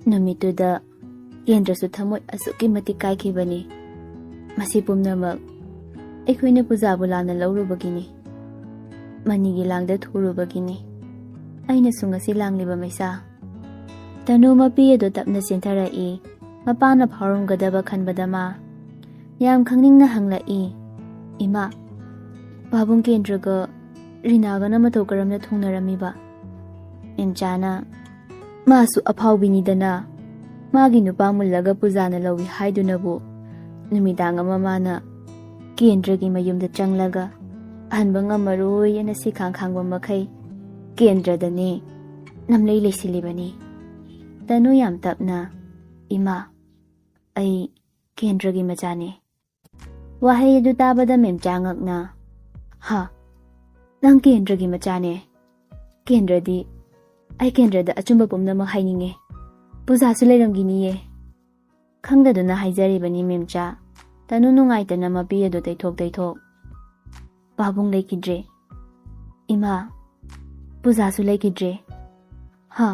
ꯅꯨꯃꯤꯠꯇꯨꯗ ꯀꯦꯟꯗ꯭ꯔꯁꯨ ꯊꯃꯣꯏ ꯑꯁꯨꯛꯀꯤ ꯃꯇꯤꯛ ꯀꯥꯏꯈꯤꯕꯅꯤ꯫ "ꯃꯁꯤ ꯄꯨꯝꯅꯃꯛ ꯑꯩꯈꯣꯏꯅ ꯄꯨꯖꯥꯕꯨ ꯂꯥꯟꯅ ꯂꯧꯔꯨꯕꯒꯤꯅꯤ, ꯃꯅꯤꯒꯤ ꯂꯥꯡꯗ ꯊꯨꯔꯨꯕꯒꯤꯅꯤ꯫ ꯑꯩꯅꯁꯨ ꯉꯁꯤ ꯂꯥꯡꯂꯤꯕ ꯃꯩꯁꯥ ꯇꯅꯨ ꯃꯄꯤ ꯑꯗꯨ ꯇꯞꯅ ꯆꯦꯟꯊꯔꯛꯏ꯫ ꯃꯄꯥꯅ ꯐꯥꯎꯔꯝꯒꯗꯕ ꯈꯟꯕꯗ ꯃꯥ ꯌꯥꯝ ꯈꯪꯅꯤꯡꯅ ꯍꯪꯂꯛꯏ, "ꯏꯃꯥ, ꯄꯥꯕꯨꯡ ꯀꯦꯟꯗ꯭ꯔꯒ ꯔꯤꯅꯥꯒꯅ ꯃꯇꯧ ꯀꯔꯝꯅ ꯊꯨꯡꯅꯔꯝꯃꯤꯕ?" ꯃꯦꯝꯆꯥꯅ, "ꯃꯥꯁꯨ ꯑꯐꯥꯎꯕꯤꯅꯤꯗꯅ, ꯃꯥꯒꯤ ꯅꯨꯄꯥ ꯃꯨꯜꯂꯒ ꯄꯨꯖꯥꯅ ꯂꯧꯏ ꯍꯥꯏꯗꯨꯅꯕꯨ ꯅꯨꯃꯤꯗꯥꯡ ꯑꯃ ꯃꯥꯅ ꯀꯦꯟꯗ꯭ꯔꯒꯤ ꯃꯌꯨꯝꯗ ꯆꯪꯂꯒ ꯍꯟꯕ ꯉꯝꯃꯔꯣꯏ ꯑꯅ ꯁꯤꯈꯥꯡ ꯈꯥꯡꯕ ꯃꯈꯩ ꯀꯦꯟꯗ꯭ꯔꯗꯅꯦ ꯅꯝꯂꯩ ꯂꯩꯁꯤꯜꯂꯤꯕꯅꯤ꯫ ꯇꯅꯨ ꯌꯥꯝ ꯇꯞꯅ, "ꯏꯃꯥ, ꯑꯩ ꯀꯦꯟꯗ꯭ꯔꯒꯤ ꯃꯆꯥꯅꯦ꯫" ꯋꯥꯍꯩ ꯑꯗꯨ ꯇꯥꯕꯗ ꯃꯦꯝꯆꯥ ꯉꯛꯅ, "ꯍꯥ? ꯅꯪ ꯀꯦꯟꯗ꯭ꯔꯒꯤ ꯃꯆꯥꯅꯦ? ꯀꯦꯟꯗ꯭ꯔꯗꯤ, ꯑꯩ ꯀꯦꯟꯗ꯭ꯔꯗ ꯑꯆꯨꯝꯕ ꯄꯨꯝꯅꯃꯛ ꯍꯥꯏꯅꯤꯡꯉꯦ꯫ ꯄꯨꯖꯥꯁꯨ ꯂꯩꯔꯝꯒꯤꯅꯤꯌꯦ꯫" ꯈꯪꯗꯗꯨꯅ ꯍꯥꯏꯖꯔꯤꯕꯅꯤ ꯃꯦꯝꯆꯥ꯫ ꯇꯅꯨ ꯅꯨꯡꯉꯥꯏꯇꯅ ꯃꯄꯤ ꯑꯗꯨ ꯇꯩꯊꯣꯛ ꯇꯩꯊꯣꯛ, "ꯄꯥꯕꯨꯡ ꯂꯩꯈꯤꯗ꯭ꯔꯦ꯫ ꯏꯃꯥ, ꯄꯨꯖꯥꯁꯨ ꯂꯩꯈꯤꯗ꯭ꯔꯦ꯫" "ꯍꯥ?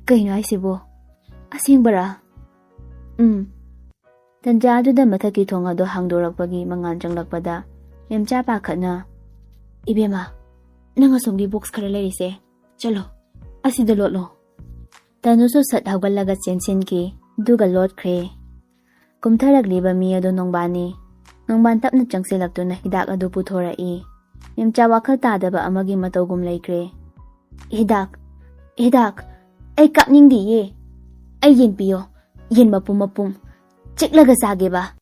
ꯀꯩꯅꯣ ꯍꯥꯏꯁꯤꯕꯣ? ꯑꯁꯦꯡꯕꯔꯥ?" "ꯎꯝ꯫" ꯇꯟꯖꯥ ꯑꯗꯨꯗ ꯃꯊꯛꯀꯤ ꯊꯣꯡ ꯑꯗꯨ ꯍꯥꯡꯗꯣꯔꯛꯄꯒꯤ ꯃꯉꯥꯜ ꯆꯪꯂꯛꯄꯗ ꯃꯦꯝꯆꯥ ꯄꯥꯈꯠꯅ, "ꯏꯕꯦꯝꯃ, ꯅꯪ ꯑꯁꯣꯝꯒꯤ ꯕꯣꯛꯁ ꯈꯔ ꯂꯩꯔꯤꯁꯦ, ꯆꯠꯂꯣ, ꯑꯁꯤꯗ ꯂꯣꯠꯂꯣ꯫" ꯇꯅꯨꯁꯨ ꯁꯠ ꯍꯧꯒꯠꯂꯒ ꯆꯦꯟꯁꯤꯟꯈꯤ, ꯑꯗꯨꯒ ꯂꯣꯠꯈ꯭ꯔꯦ꯫ ꯀꯨꯝꯊꯔꯛꯂꯤꯕ ꯃꯤ ꯑꯗꯨ ꯅꯣꯡꯕꯥꯟꯅꯤ꯫ ꯅꯣꯡꯕꯥꯟ ꯇꯞꯅ ꯆꯪꯁꯤꯜꯂꯛꯇꯨꯅ ꯍꯤꯗꯥꯛ ꯑꯗꯨ ꯄꯨꯊꯣꯔꯛꯏ꯫ ꯃꯦꯝꯆꯥ ꯋꯥꯈꯜ ꯇꯥꯗꯕ ꯑꯃꯒꯤ ꯃꯇꯧꯒꯨꯝ ꯂꯩꯈ꯭ꯔꯦ꯫ "ꯍꯤꯗꯥꯛ, ꯍꯤꯗꯥꯛ, ꯑꯩ ꯀꯥꯞꯅꯤꯡꯗꯤꯌꯦ꯫ ꯑꯩ ꯌꯦꯟ ꯄꯤꯌꯣ, ꯌꯦꯟ ꯃꯄꯨꯝ ꯃꯄꯨꯝ꯫ ꯆꯤꯛꯂꯒ ꯆꯥꯒꯦꯕ꯫"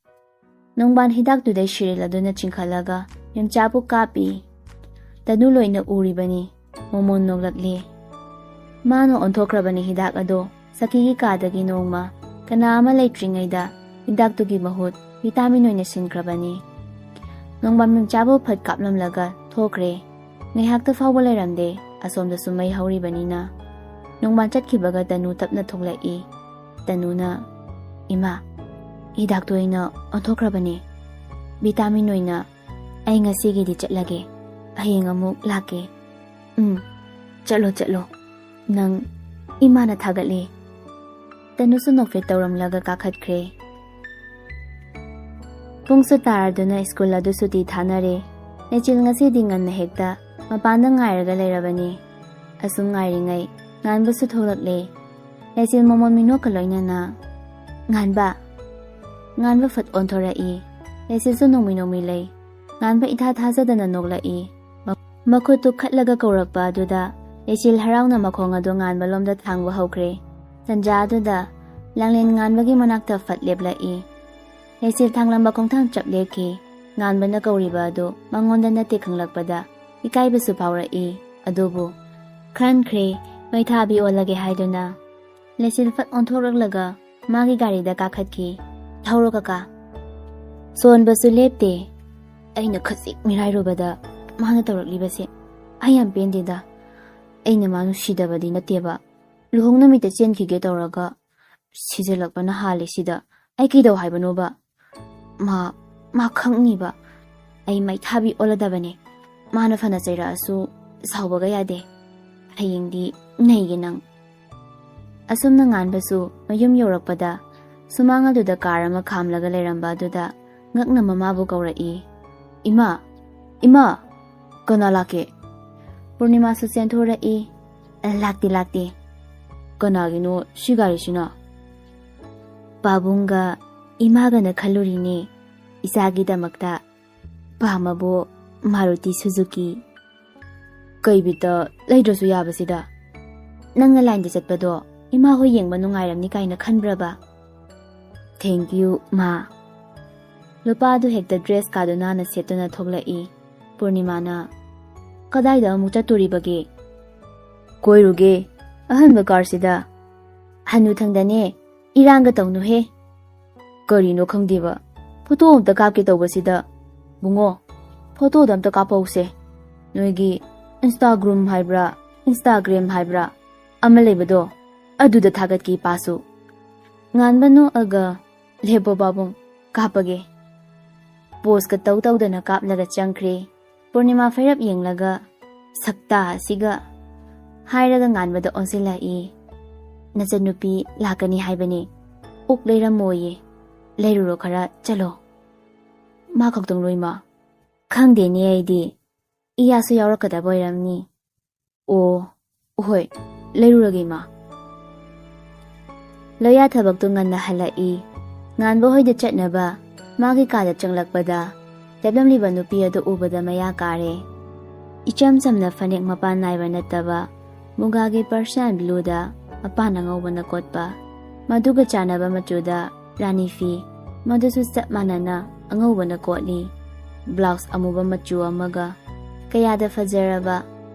ꯅꯣꯡꯕꯥꯟ ꯍꯤꯗꯥꯛꯇꯨꯗꯩ ꯁꯤꯔꯤꯜ ꯑꯗꯨꯅ ꯆꯤꯡꯈꯠꯂꯒ ꯃꯦꯝꯆꯥꯕꯨ ꯀꯥꯞꯄꯤ꯫ ꯇꯅꯨ ꯂꯣꯏꯅ ꯎꯔꯤꯕꯅꯤ꯫ ꯃꯣꯃꯣꯟ ꯅꯣꯛꯂꯛꯂꯤ꯫ ꯃꯥꯅ ꯑꯣꯟꯊꯣꯛꯈ꯭ꯔꯕꯅꯤ ꯍꯤꯗꯥꯛ ꯑꯗꯣ꯫ ꯁꯈꯤꯒꯤ ꯀꯥꯗꯒꯤ ꯅꯣꯡꯃ ꯀꯅꯥ ꯑꯃ ꯂꯩꯇ꯭ꯔꯤꯉꯩꯗ ꯍꯤꯗꯥꯛꯇꯨꯒꯤ ꯃꯍꯨꯠ ꯚꯤꯇꯥꯃꯤꯟ ꯑꯣꯏꯅ ꯁꯤꯟꯈ꯭ꯔꯕꯅꯤ꯫ ꯅꯣꯡꯕꯥꯟ ꯃꯦꯝꯆꯥꯕꯨ ꯐꯠ ꯀꯥꯞꯂꯝꯂꯒ ꯊꯣꯛꯈ꯭ꯔꯦ꯫ ꯉꯥꯏꯍꯥꯛꯇ ꯐꯥꯎꯕ ꯂꯩꯔꯝꯗꯦ, ꯑꯁꯣꯝꯗꯁꯨ ꯃꯩ ꯍꯧꯔꯤꯕꯅꯤꯅ꯫ ꯅꯣꯡꯕꯥꯟ ꯆꯠꯈꯤꯕꯒ ꯇꯅꯨ ꯇꯞꯅ ꯊꯣꯛꯂꯛꯏ꯫ ꯇꯅꯨꯅ, "ꯏꯃꯥ, ꯍꯤꯗꯥꯛꯇꯣ ꯑꯩꯅ ꯑꯣꯟꯊꯣꯛꯈ꯭ꯔꯕꯅꯦ꯫ ꯚꯤꯇꯥꯃꯤꯟ ꯑꯣꯏꯅ ꯑꯩ ꯉꯁꯤꯒꯤꯗꯤ ꯆꯠꯂꯒꯦ꯫ ꯍꯌꯦꯡ ꯑꯃꯨꯛ ꯂꯥꯛꯀꯦ꯫" "ꯎꯝ, ꯆꯠꯂꯣ, ꯆꯠꯂꯣ꯫ ꯅꯪ ꯏꯃꯥꯅ ꯊꯥꯒꯠꯂꯦ꯫" ꯇꯅꯨꯁꯨ ꯅꯣꯛꯐꯦꯠ ꯇꯧꯔꯝꯂꯒ ꯀꯥꯈꯠꯈ꯭ꯔꯦ꯫ ꯄꯨꯡꯁꯨ ꯇꯥꯔꯗꯨꯅ ꯁ꯭ꯀꯨꯜ ꯑꯗꯨ ꯁꯨꯇꯤ ꯊꯥꯅꯔꯦ꯫ ꯅꯦꯆꯤꯜ ꯉꯁꯤꯗꯤ ꯉꯟꯅ ꯍꯦꯛꯇ ꯃꯄꯥꯟꯗ ꯉꯥꯏꯔꯒ ꯂꯩꯔꯕꯅꯤ꯫ ꯑꯁꯨꯝ ꯉꯥꯏꯔꯤꯉꯩ ꯉꯥꯟꯕꯁꯨ ꯊꯣꯛꯂꯛꯂꯦ꯫ ꯂꯩꯆꯤꯜ ꯃꯃꯣꯟ ꯃꯤꯅꯣꯛꯀ ꯂꯣꯏꯅꯅ, "ꯉꯥꯟꯕ!" ꯉꯥꯟꯕ ꯐꯠ ꯑꯣꯟꯊꯣꯔꯛꯏ꯫ ꯂꯩꯆꯤꯜꯁꯨ ꯅꯣꯡꯃꯤ ꯅꯣꯡꯃꯤ ꯂꯩ꯫ ꯉꯥꯟꯕ ꯏꯊꯥ ꯊꯥꯖꯗꯅ ꯅꯣꯛꯂꯛꯏ꯫ ꯃ-, ꯃꯈꯨꯠꯇꯨ ꯈꯠꯂꯒ ꯀꯧꯔꯛꯄ ꯑꯗꯨꯗ ꯂꯩꯆꯤꯜ ꯍꯔꯥꯎꯅ ꯃꯈꯣꯡ ꯑꯗꯨ ꯉꯥꯟꯕ ꯂꯣꯝꯗ ꯊꯥꯡꯕ ꯍꯧꯈ꯭ꯔꯦ꯫ ꯇꯟꯖꯥ ꯑꯗꯨꯗ ꯂꯥꯡꯂꯦꯟ ꯉꯥꯟꯕꯒꯤ ꯃꯅꯥꯛꯇ ꯐꯠ ꯂꯦꯞꯂꯛꯏ꯫ ꯂꯩꯆꯤꯜ ꯊꯥꯡꯂꯝꯕ ꯈꯣꯡꯊꯥꯡ ꯆꯞ ꯂꯦꯞꯈꯤ꯫ ꯉꯥꯟꯕꯅ ꯀꯧꯔꯤꯕ ꯑꯗꯨ ꯃꯉꯣꯟꯗ ꯅꯠꯇꯦ ꯈꯪꯂꯛꯄꯗ ꯏꯀꯥꯏꯕꯁꯨ ꯐꯥꯎꯔꯛꯏ꯫ ꯑꯗꯨꯕꯨ ꯈꯟꯈ꯭ꯔꯦ, ꯃꯩꯊꯥꯕꯤ ꯑꯣꯜꯂꯒꯦ ꯍꯥꯏꯗꯨꯅ꯫ ꯂꯩꯆꯤꯜ ꯐꯠ ꯑꯣꯟꯊꯣꯔꯛꯂꯒ ꯃꯥꯒꯤ ꯒꯥꯔꯤꯗ ꯀꯥꯈꯠꯈꯤ꯫ "ꯊꯧꯔꯣ ꯀꯀꯥ꯫" ꯁꯣꯟꯕꯁꯨ ꯂꯦꯞꯇꯦ꯫ ꯑꯩꯅ ꯈꯖꯤꯛ ꯃꯤꯔꯥꯏꯔꯨꯕꯗ ꯃꯥꯅ ꯇꯧꯔꯛꯂꯤꯕꯁꯦ ꯑꯩ ꯌꯥꯝ ꯄꯦꯟꯗꯦꯗ꯫ ꯑꯩꯅ ꯃꯥ ꯅꯨꯡꯁꯤꯗꯕꯗꯤ ꯅꯠꯇꯦꯕ꯫ ꯂꯨꯍꯣꯡ ꯅꯨꯃꯤꯠꯇ ꯆꯦꯟꯈꯤꯒꯦ ꯇꯧꯔꯒ ꯁꯤꯖꯤꯜꯂꯛꯄꯅ ꯍꯥꯜꯂꯦ ꯁꯤꯗ꯫ ꯑꯩ ꯀꯩꯗꯧ ꯍꯥꯏꯕꯅꯣꯕ? ꯃꯥ, ꯃꯥ ꯈꯪꯅꯤꯕ꯫ ꯑꯩ ꯃꯩꯊꯥꯕꯤ ꯑꯣꯜꯂꯗꯕꯅꯦ꯫ ꯃꯥꯅ ꯐꯅ ꯆꯩꯔꯛꯑꯁꯨ ꯁꯥꯎꯕꯒ ꯌꯥꯗꯦ꯫ ꯍꯌꯦꯡꯗꯤ ꯅꯩꯒꯦ ꯅꯪ꯫ ꯑꯁꯨꯝꯅ ꯉꯥꯟꯕꯁꯨ ꯃꯌꯨꯝ ꯌꯧꯔꯛꯄꯗ ꯁꯨꯃꯥꯡ ꯑꯗꯨꯗ ꯀꯥꯔ ꯑꯃ ꯈꯥꯝꯂꯒ ꯂꯩꯔꯝꯕ ꯑꯗꯨꯗ ꯉꯛꯅ ꯃꯃꯥꯕꯨ ꯀꯧꯔꯛꯏ꯫ "ꯏꯃꯥ! ꯏꯃꯥ! ꯀꯅꯥ ꯂꯥꯛꯀꯦ?" ꯄꯨꯔꯅꯤꯃꯥꯁꯨ ꯆꯦꯟꯊꯣꯔꯛꯏ꯫ "ꯂꯥꯛꯇꯦ, ꯂꯥꯛꯇꯦ꯫" "ꯀꯅꯥꯒꯤꯅꯣ ꯁꯤ ꯒꯥꯔꯤꯁꯤꯅ?" "ꯄꯥꯕꯨꯡꯒ ꯏꯃꯥꯒꯅ ꯈꯜꯂꯨꯔꯤꯅꯦ, ꯏꯆꯥꯒꯤꯗꯃꯛꯇ ꯄꯥꯝꯃꯕꯣ ꯃꯥꯔꯨꯇꯤ ꯁꯨꯖꯨꯀꯤ?" "ꯀꯩ ꯕꯤꯠꯇ ꯂꯩꯗ꯭ꯔꯁꯨ ꯌꯥꯕꯁꯤꯗ?" "ꯅꯪꯅ ꯂꯥꯏꯟꯗ ꯆꯠꯄꯗꯣ ꯏꯃꯥ ꯍꯣꯏ ꯌꯦꯡꯕ ꯅꯨꯡꯉꯥꯏꯔꯝꯅꯤ ꯀꯥꯏꯅ ꯈꯟꯕ꯭ꯔꯕ?" "Thank you, ꯃꯥ꯫" ꯂꯨꯄꯥꯗꯨ ꯍꯦꯛꯇ ꯗ꯭ꯔꯦꯁ ꯀꯥꯗꯨ ꯅꯥꯟꯅ ꯁꯦꯠꯇꯨꯅ ꯊꯣꯛꯂꯛꯏ꯫ ꯄꯨꯔꯅꯤꯃꯥꯅ, "ꯀꯗꯥꯏꯗ ꯑꯃꯨꯛ ꯆꯠꯇꯣꯔꯤꯕꯒꯦ?" "ꯀꯣꯏꯔꯨꯒꯦ, ꯑꯍꯟꯕ ꯀꯥꯔꯁꯤꯗ꯫" "ꯍꯅꯨꯊꯪꯗꯅꯦ, ꯏꯔꯥꯡꯒ ꯇꯧꯅꯨꯍꯦ꯫" "ꯀꯔꯤꯅꯣ ꯈꯪꯗꯦꯕ, ꯐꯣꯇꯣ ꯑꯝꯇ ꯀꯥꯞꯀꯦ ꯇꯧꯕꯁꯤꯗ꯫" "ꯕꯨꯡꯉꯣ, ꯐꯣꯇꯣꯗ ꯑꯝꯇ ꯀꯥꯞꯄꯧꯁꯦ꯫ ꯅꯣꯏꯒꯤ Instagram ꯍꯥꯏꯕ꯭ꯔꯥ, Instagram ꯍꯥꯏꯕ꯭ꯔꯥ ꯑꯃ ꯂꯩꯕꯗꯣ, ꯑꯗꯨꯗ ꯊꯥꯒꯠꯀꯦ ꯏꯄꯥꯁꯨ꯫" ꯉꯥꯟꯕ ꯅꯣꯛꯑꯒ, "ꯂꯦꯞꯄꯣ ꯄꯥꯕꯨꯡ, ꯀꯥꯞꯄꯒꯦ꯫" ꯄꯣꯁꯀ ꯇꯧ ꯇꯧꯗꯅ ꯀꯥꯞꯂꯒ ꯆꯪꯈ꯭ꯔꯦ꯫ ꯄꯨꯔꯅꯤꯃꯥ ꯐꯩꯔꯞ ꯌꯦꯡꯂꯒ, "ꯁꯛꯇꯥ ꯑꯁꯤꯒ!" ꯍꯥꯏꯔꯒ ꯉꯥꯟꯕꯗ ꯑꯣꯟꯁꯤꯜꯂꯛꯏ꯫ "ꯅꯆꯟꯅꯨꯄꯤ ꯂꯥꯛꯀꯅꯤ ꯍꯥꯏꯕꯅꯤ, ꯑꯣꯛ ꯂꯩꯔꯝꯃꯣꯌꯦ꯫ ꯂꯩꯔꯨꯔꯣ ꯈꯔ, ꯆꯠꯂꯣ꯫" "ꯃꯥ ꯈꯛꯇꯪ ꯂꯣꯏꯃ?" "ꯈꯪꯗꯦꯅꯦ ꯑꯩꯗꯤ, ꯏꯌꯥꯁꯨ ꯌꯥꯎꯔꯛꯀꯗꯕ ꯑꯣꯏꯔꯝꯅꯤ꯫" "ꯑꯣ, ꯍꯣꯏ, ꯂꯩꯔꯨꯔꯒꯦ ꯏꯃꯥ꯫" ꯂꯣꯌꯥ ꯊꯕꯛꯇꯨ ꯉꯟꯅ ꯍꯜꯂꯛꯏ꯫ ꯉꯥꯟꯕ ꯍꯣꯏꯗ ꯆꯠꯅꯕ ꯃꯥꯒꯤ ꯀꯥꯗ ꯆꯪꯂꯛꯄꯗ, ꯂꯦꯞꯂꯝꯂꯤꯕ ꯅꯨꯄꯤ ꯑꯗꯨ ꯎꯕꯗ ꯃꯌꯥ ꯀꯥꯔꯦ꯫ ꯏꯆꯝ ꯆꯝꯅ ꯐꯅꯦꯛ ꯃꯄꯥꯟ ꯅꯥꯏꯕ ꯅꯠꯇꯕ, ꯃꯨꯒꯥꯒꯤ Persian blueꯗ ꯃꯄꯥꯟ ꯑꯉꯧꯕꯅ ꯀꯣꯠꯄ, ꯃꯗꯨꯒ ꯆꯥꯟꯅꯕ ꯃꯆꯨꯗ ꯔꯥꯅꯤ ꯐꯤ, ꯃꯗꯨꯁꯨ ꯆꯞ ꯃꯥꯟꯅꯅ ꯑꯉꯧꯕꯅ ꯀꯣꯠꯂꯤ꯫ Blouse ꯑꯃꯨꯕ ꯃꯆꯨ ꯑꯃꯒ꯫ ꯀꯌꯥꯗ ꯐꯖꯔꯕ!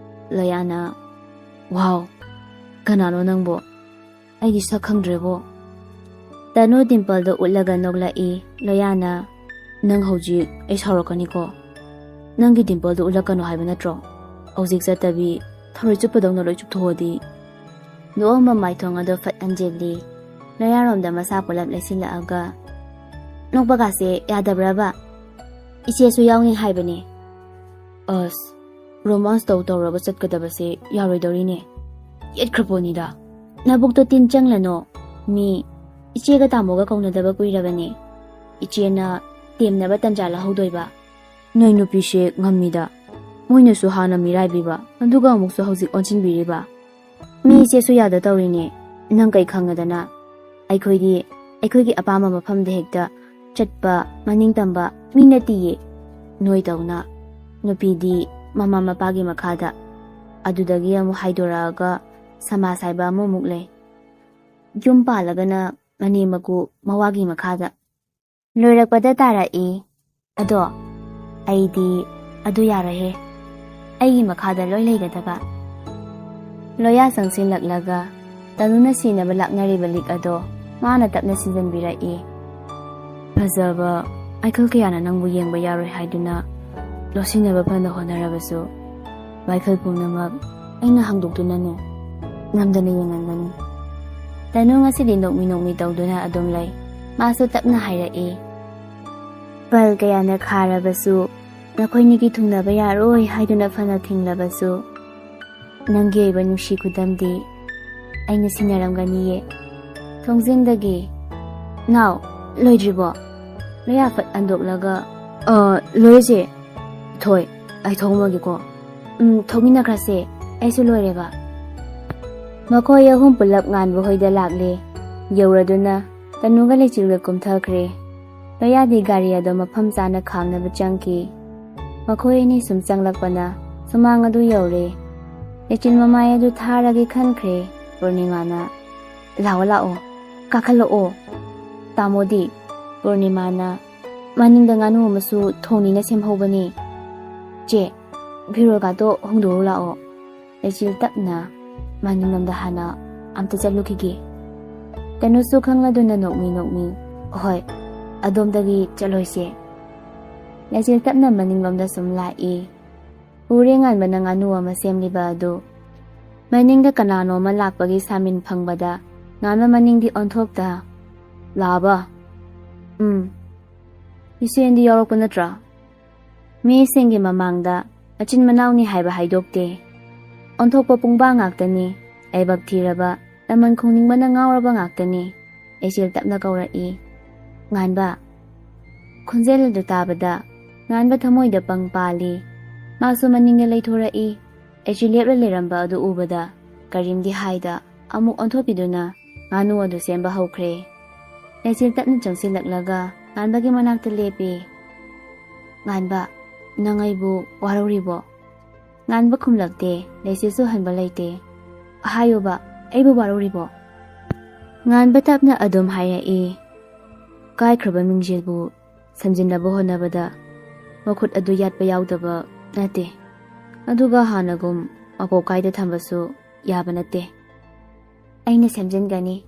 ꯂꯣꯌꯥꯅ, "ꯋꯥꯎ, ꯀꯅꯥꯅꯣ ꯅꯪꯕꯣ? ꯑꯩꯗꯤ ꯁꯛ ꯈꯪꯗ꯭ꯔꯦꯕꯣ꯫" ꯇꯅꯨ dimpleꯗꯣ ꯎꯠꯂꯒ ꯅꯣꯛꯂꯛꯏ꯫ ꯂꯣꯌꯥꯅ, "ꯅꯪ ꯍꯧꯖꯤꯛ ꯑꯩ ꯁꯥꯎꯔꯛꯀꯅꯤꯀꯣ꯫ ꯅꯪꯒꯤ dimpleꯗꯣ ꯎꯠꯂꯛꯀꯅꯨ ꯍꯥꯏꯕ ꯅꯠꯇ꯭ꯔꯣ? ꯍꯧꯖꯤꯛ ꯆꯠꯇꯕꯤ ꯊꯔꯣꯏ ꯆꯨꯞꯄꯗꯧꯅ ꯂꯣꯏ ꯆꯨꯞꯊꯣꯛꯑꯗꯤ꯫" ꯅꯣꯛꯑꯝꯕ ꯃꯥꯏꯊꯣꯡ ꯑꯗꯣ ꯐꯠ ꯍꯟꯖꯤꯜꯂꯤ꯫ ꯂꯣꯌꯥꯔꯣꯝꯗ ꯃꯁꯥ ꯄꯨꯂꯞ ꯂꯩꯁꯤꯜꯂꯛꯑꯒ, "ꯅꯣꯛꯄꯒꯥꯁꯦ ꯌꯥꯗꯕ꯭ꯔꯕ? ꯏꯆꯦꯁꯨ ꯌꯥꯎꯅꯤ ꯍꯥꯏꯕꯅꯦ꯫" "ꯑꯁ, romance ꯇꯧ ꯇꯧꯔꯒ ꯆꯠꯀꯗꯕꯁꯦ ꯌꯥꯔꯣꯏꯗꯧꯔꯤꯅꯦ꯫ ꯌꯦꯠꯈ꯭ꯔꯄꯣꯠꯅꯤꯗ꯫ ꯅꯕꯨꯛꯇꯣ ꯇꯤꯟ ꯆꯪꯂꯅꯣ꯫ ꯃꯤ ꯏꯆꯦꯒ ꯇꯥꯃꯣꯒ ꯀꯧꯅꯗꯕ ꯀꯨꯏꯔꯕꯅꯦ꯫ ꯏꯆꯦꯅ ꯇꯦꯝꯅꯕ ꯇꯟꯖꯥ ꯂꯧꯍꯧꯗꯣꯏꯕ꯫" "ꯅꯣꯏ ꯅꯨꯄꯤꯁꯦ ꯉꯝꯃꯤꯗ꯫ ꯃꯣꯏꯅꯁꯨ ꯍꯥꯟꯅ ꯃꯤꯔꯥꯏꯕꯤꯕ, ꯑꯗꯨꯒ ꯑꯃꯨꯛꯁꯨ ꯍꯧꯖꯤꯛ ꯑꯣꯟꯁꯤꯟꯕꯤꯔꯤꯕ꯫ ꯃꯤ ꯏꯆꯦꯁꯨ ꯌꯥꯗ ꯇꯧꯔꯤꯅꯦ꯫ ꯅꯪ ꯀꯩ ꯈꯪꯉꯗꯅ? ꯑꯩꯈꯣꯏꯗꯤ ꯑꯩꯈꯣꯏꯒꯤ ꯑꯄꯥꯝꯕ ꯃꯐꯝꯗ ꯍꯦꯛꯇ ꯆꯠꯄ, ꯃꯅꯤꯡ ꯇꯝꯕ ꯃꯤ ꯅꯠꯇꯤꯌꯦ꯫ ꯅꯣꯏꯗꯧꯅ ꯅꯨꯄꯤꯗꯤ ꯃꯃꯥ ꯃꯄꯥꯒꯤ ꯃꯈꯥꯗ, ꯑꯗꯨꯗꯒꯤ ꯑꯃꯨꯛ ꯍꯥꯏꯗꯣꯔꯛꯑꯒ ꯁꯃꯥꯖ ꯍꯥꯏꯕ ꯑꯃꯃꯨꯛ ꯂꯩ꯫ ꯌꯨꯝ ꯄꯥꯜꯂꯒꯅ ꯃꯅꯦꯝ ꯃꯀꯨ ꯃꯋꯥꯒꯤ ꯃꯈꯥꯗ꯫" ꯂꯣꯏꯔꯛꯄꯗ ꯇꯥꯔꯛꯏ꯫ "ꯑꯗꯣ ꯑꯩꯗꯤ ꯑꯗꯨ ꯌꯥꯔꯣꯏꯍꯦ꯫ ꯑꯩꯒꯤ ꯃꯈꯥꯗ ꯂꯣꯏ ꯂꯩꯒꯗꯕ꯫" ꯂꯣꯌꯥ ꯆꯪꯁꯤꯜꯂꯛꯂꯒ ꯇꯅꯨꯅ ꯁꯤꯅꯕ ꯂꯥꯛꯅꯔꯤꯕ ꯂꯤꯛ ꯑꯗꯣ ꯃꯥꯅ ꯇꯞꯅ ꯁꯤꯟꯖꯟꯕꯤꯔꯛꯏ꯫ "ꯐꯖꯕ ꯑꯥꯏꯀꯜ ꯀꯌꯥꯅ ꯅꯪꯕꯨ ꯌꯦꯡꯕ ꯌꯥꯔꯣꯏ ꯍꯥꯏꯗꯨꯅ ꯂꯣꯠꯁꯤꯟꯅꯕ ꯐꯅ ꯍꯣꯠꯅꯔꯕꯁꯨ, ꯃꯥꯏꯀꯜ ꯄꯨꯝꯅꯃꯛ ꯑꯩꯅ ꯍꯥꯡꯗꯣꯛꯇꯨꯅꯅꯦ ꯅꯝꯗꯅ ꯌꯦꯡꯍꯟꯒꯅꯤ꯫" ꯇꯅꯨ ꯉꯁꯤꯗꯤ ꯅꯣꯛꯃꯤ ꯅꯣꯛꯃꯤ ꯇꯧꯗꯨꯅ ꯑꯗꯨꯝ ꯂꯩ꯫ ꯃꯥꯁꯨ ꯇꯞꯅ ꯍꯥꯏꯔꯛꯏ, "ꯄꯜ ꯀꯌꯥꯅ ꯈꯥꯔꯕꯁꯨ, ꯅꯈꯣꯏꯅꯤꯒꯤ ꯊꯨꯡꯅꯕ ꯌꯥꯔꯣꯏ ꯍꯥꯏꯗꯨꯅ ꯐꯅ ꯊꯤꯡꯂꯕꯁꯨ, ꯅꯪꯒꯤ ꯑꯣꯏꯕ ꯅꯨꯡꯁꯤ ꯈꯨꯗꯝꯗꯤ ꯑꯩꯅ ꯁꯤꯟꯅꯔꯝꯒꯅꯤꯌꯦ꯫" ꯊꯣꯡꯖꯤꯟꯗꯒꯤ, "ꯅꯥꯎ, ꯂꯣꯏꯗ꯭ꯔꯤꯕꯣ?" ꯂꯣꯌꯥ ꯐꯠ ꯍꯟꯗꯣꯛꯂꯒ, "ꯑ, ꯂꯣꯏꯔꯦ ꯆꯦ꯫ ꯊꯣꯏ, ꯑꯩ ꯊꯣꯛꯑꯝꯃꯒꯦꯀꯣ꯫" "ꯎꯝ, ꯊꯣꯛꯃꯤꯟꯅꯈ꯭ꯔꯁꯦ꯫ ꯑꯩꯁꯨ ꯂꯣꯏꯔꯦꯕ꯫" ꯃꯈꯣꯏ ꯑꯍꯨꯝ ꯄꯨꯂꯞ ꯉꯥꯟꯕ ꯍꯣꯏꯗ ꯂꯥꯛꯂꯦ꯫ ꯌꯧꯔꯗꯨꯅ ꯇꯅꯨꯒ ꯂꯩꯆꯤꯜꯒ ꯀꯨꯝꯊꯈ꯭ꯔꯦ꯫ ꯂꯣꯌꯥꯗꯤ ꯒꯥꯔꯤ ꯑꯗꯣ ꯃꯐꯝ ꯆꯥꯅ ꯈꯥꯝꯅꯕ ꯆꯪꯈꯤ꯫ ꯃꯈꯣꯏ ꯑꯅꯤ ꯁꯨꯝ ꯆꯪꯂꯛꯄꯅ ꯁꯨꯃꯥꯡ ꯑꯗꯨ ꯌꯧꯔꯦ꯫ ꯂꯩꯆꯤꯜ ꯃꯃꯥꯏ ꯑꯗꯨ ꯊꯥꯔꯒꯦ ꯈꯟꯈ꯭ꯔꯦ ꯄꯨꯔꯅꯤꯃꯥꯅ꯫ "ꯂꯥꯛꯑꯣ, ꯂꯥꯛꯑꯣ, ꯀꯥꯈꯠꯂꯛꯑꯣ꯫ ꯇꯥꯃꯣꯗꯤ?" ꯄꯨꯔꯅꯤꯃꯥꯅ, "ꯃꯅꯤꯡꯗ ꯉꯥꯅꯨ ꯑꯃꯁꯨ ꯊꯣꯡꯅꯤꯅ ꯁꯦꯝꯍꯧꯕꯅꯤ꯫ ꯆꯦ, ꯐꯤꯔꯣꯜꯒꯥꯗꯣ ꯍꯣꯡꯗꯣꯛꯎ ꯂꯥꯛꯑꯣ꯫ ꯂꯩꯆꯤꯜ ꯇꯞꯅ ꯃꯅꯤꯡꯂꯣꯝꯗ ꯍꯥꯟꯅ ꯑꯝꯇ ꯆꯠꯂꯨꯈꯤꯒꯦ꯫" ꯇꯅꯨꯁꯨ ꯈꯪꯂꯗꯨꯅ ꯅꯣꯛꯃꯤ ꯅꯣꯛꯃꯤ, "ꯍꯣꯏ, ꯑꯗꯣꯝꯗꯒꯤ ꯆꯠꯂꯣꯏꯁꯦ꯫" ꯂꯩꯆꯤꯜ ꯇꯞꯅ ꯃꯅꯤꯡꯂꯣꯝꯗ ꯁꯨꯝ ꯂꯥꯛꯏ꯫ ꯎꯔꯦ ꯉꯥꯟꯕꯅ ꯉꯥꯅꯨ ꯑꯃ ꯁꯦꯝꯂꯤꯕ ꯑꯗꯨ꯫ ꯃꯅꯤꯡꯗ ꯀꯅꯥꯅꯣ ꯑꯃ ꯂꯥꯛꯄꯒꯤ ꯁꯥꯃꯤꯟ ꯐꯪꯕꯗ ꯉꯥꯟꯕ ꯃꯅꯤꯡꯗꯤ ꯑꯣꯟꯊꯣꯛꯇ, "ꯂꯥꯛꯑꯕ?" "ꯎꯝ꯫ ꯏꯆꯦꯟꯗꯤ ꯌꯥꯎꯔꯛꯄ ꯅꯠꯇ꯭ꯔꯥ?" ꯃꯤꯁꯤꯡꯒꯤ ꯃꯃꯥꯡꯗ ꯃꯆꯤꯟ ꯃꯅꯥꯎꯅꯤ ꯍꯥꯏꯕ ꯍꯥꯏꯗꯣꯛꯇꯦ꯫ ꯑꯣꯟꯊꯣꯛꯄ ꯄꯨꯡꯕꯥ ꯉꯥꯛꯇꯅꯤ, ꯂꯥꯏꯕꯛ ꯊꯤꯔꯕ, ꯂꯃꯟ ꯈꯣꯡꯅꯤꯡꯕꯅ ꯉꯥꯎꯔꯕ ꯉꯥꯛꯇꯅꯤ꯫ ꯂꯩꯆꯤꯜ ꯇꯞꯅ ꯀꯧꯔꯛꯏ, "ꯉꯥꯟꯕ!" ꯈꯣꯟꯖꯦꯜ ꯑꯗꯨ ꯇꯥꯕꯗ ꯉꯥꯟꯕ ꯊꯃꯣꯏꯗ ꯄꯪ ꯄꯥꯜꯂꯤ꯫ ꯃꯥꯁꯨ ꯃꯅꯤꯡꯗ ꯂꯩꯊꯣꯔꯛꯏ꯫ ꯂꯩꯆꯤꯜ ꯂꯦꯞꯂ ꯂꯩꯔꯝꯕ ꯑꯗꯨ ꯎꯕꯗ ꯀꯔꯤꯝꯗꯤ ꯍꯥꯏꯗ ꯑꯃꯨꯛ ꯑꯣꯟꯊꯣꯛꯄꯤꯗꯨꯅ ꯉꯥꯅꯨ ꯑꯗꯨ ꯁꯦꯝꯕ ꯍꯧꯈ꯭ꯔꯦ꯫ ꯂꯩꯆꯤꯜ ꯇꯞꯅ ꯆꯪꯁꯤꯜꯂꯛꯂꯒ ꯉꯥꯟꯕꯒꯤ ꯃꯅꯥꯛꯇ ꯂꯦꯞꯄꯤ꯫ "ꯉꯥꯟꯕ, ꯅꯪ ꯑꯩꯕꯨ ꯋꯥꯔꯧꯔꯤꯕꯣ?" ꯉꯥꯟꯕ ꯈꯨꯝꯂꯛꯇꯦ꯫ ꯂꯩꯆꯤꯜꯁꯨ ꯍꯟꯕ ꯂꯩꯇꯦ꯫ "ꯍꯥꯏꯌꯣꯕ, ꯑꯩꯕꯨ ꯋꯥꯔꯧꯔꯤꯕꯣ?" ꯉꯥꯟꯕ ꯇꯞꯅ ꯑꯗꯨꯝ ꯍꯥꯏꯔꯛꯏ, "ꯀꯥꯏꯈ꯭ꯔꯕ ꯃꯤꯡꯖꯦꯜꯕꯨ ꯁꯦꯝꯖꯤꯟꯅꯕ ꯍꯣꯠꯅꯕꯗ ꯃꯈꯨꯠ ꯑꯗꯨ ꯌꯥꯠꯄ ꯌꯥꯎꯗꯕ ꯅꯠꯇꯦ꯫ ꯑꯗꯨꯒ ꯍꯥꯟꯅꯒꯨꯝ ꯃꯀꯣꯛ ꯀꯥꯏꯗ ꯊꯝꯕꯁꯨ ꯌꯥꯕ ꯅꯠꯇꯦ꯫ ꯑꯩꯅ ꯁꯦꯝꯖꯤꯟꯒꯅꯤ꯫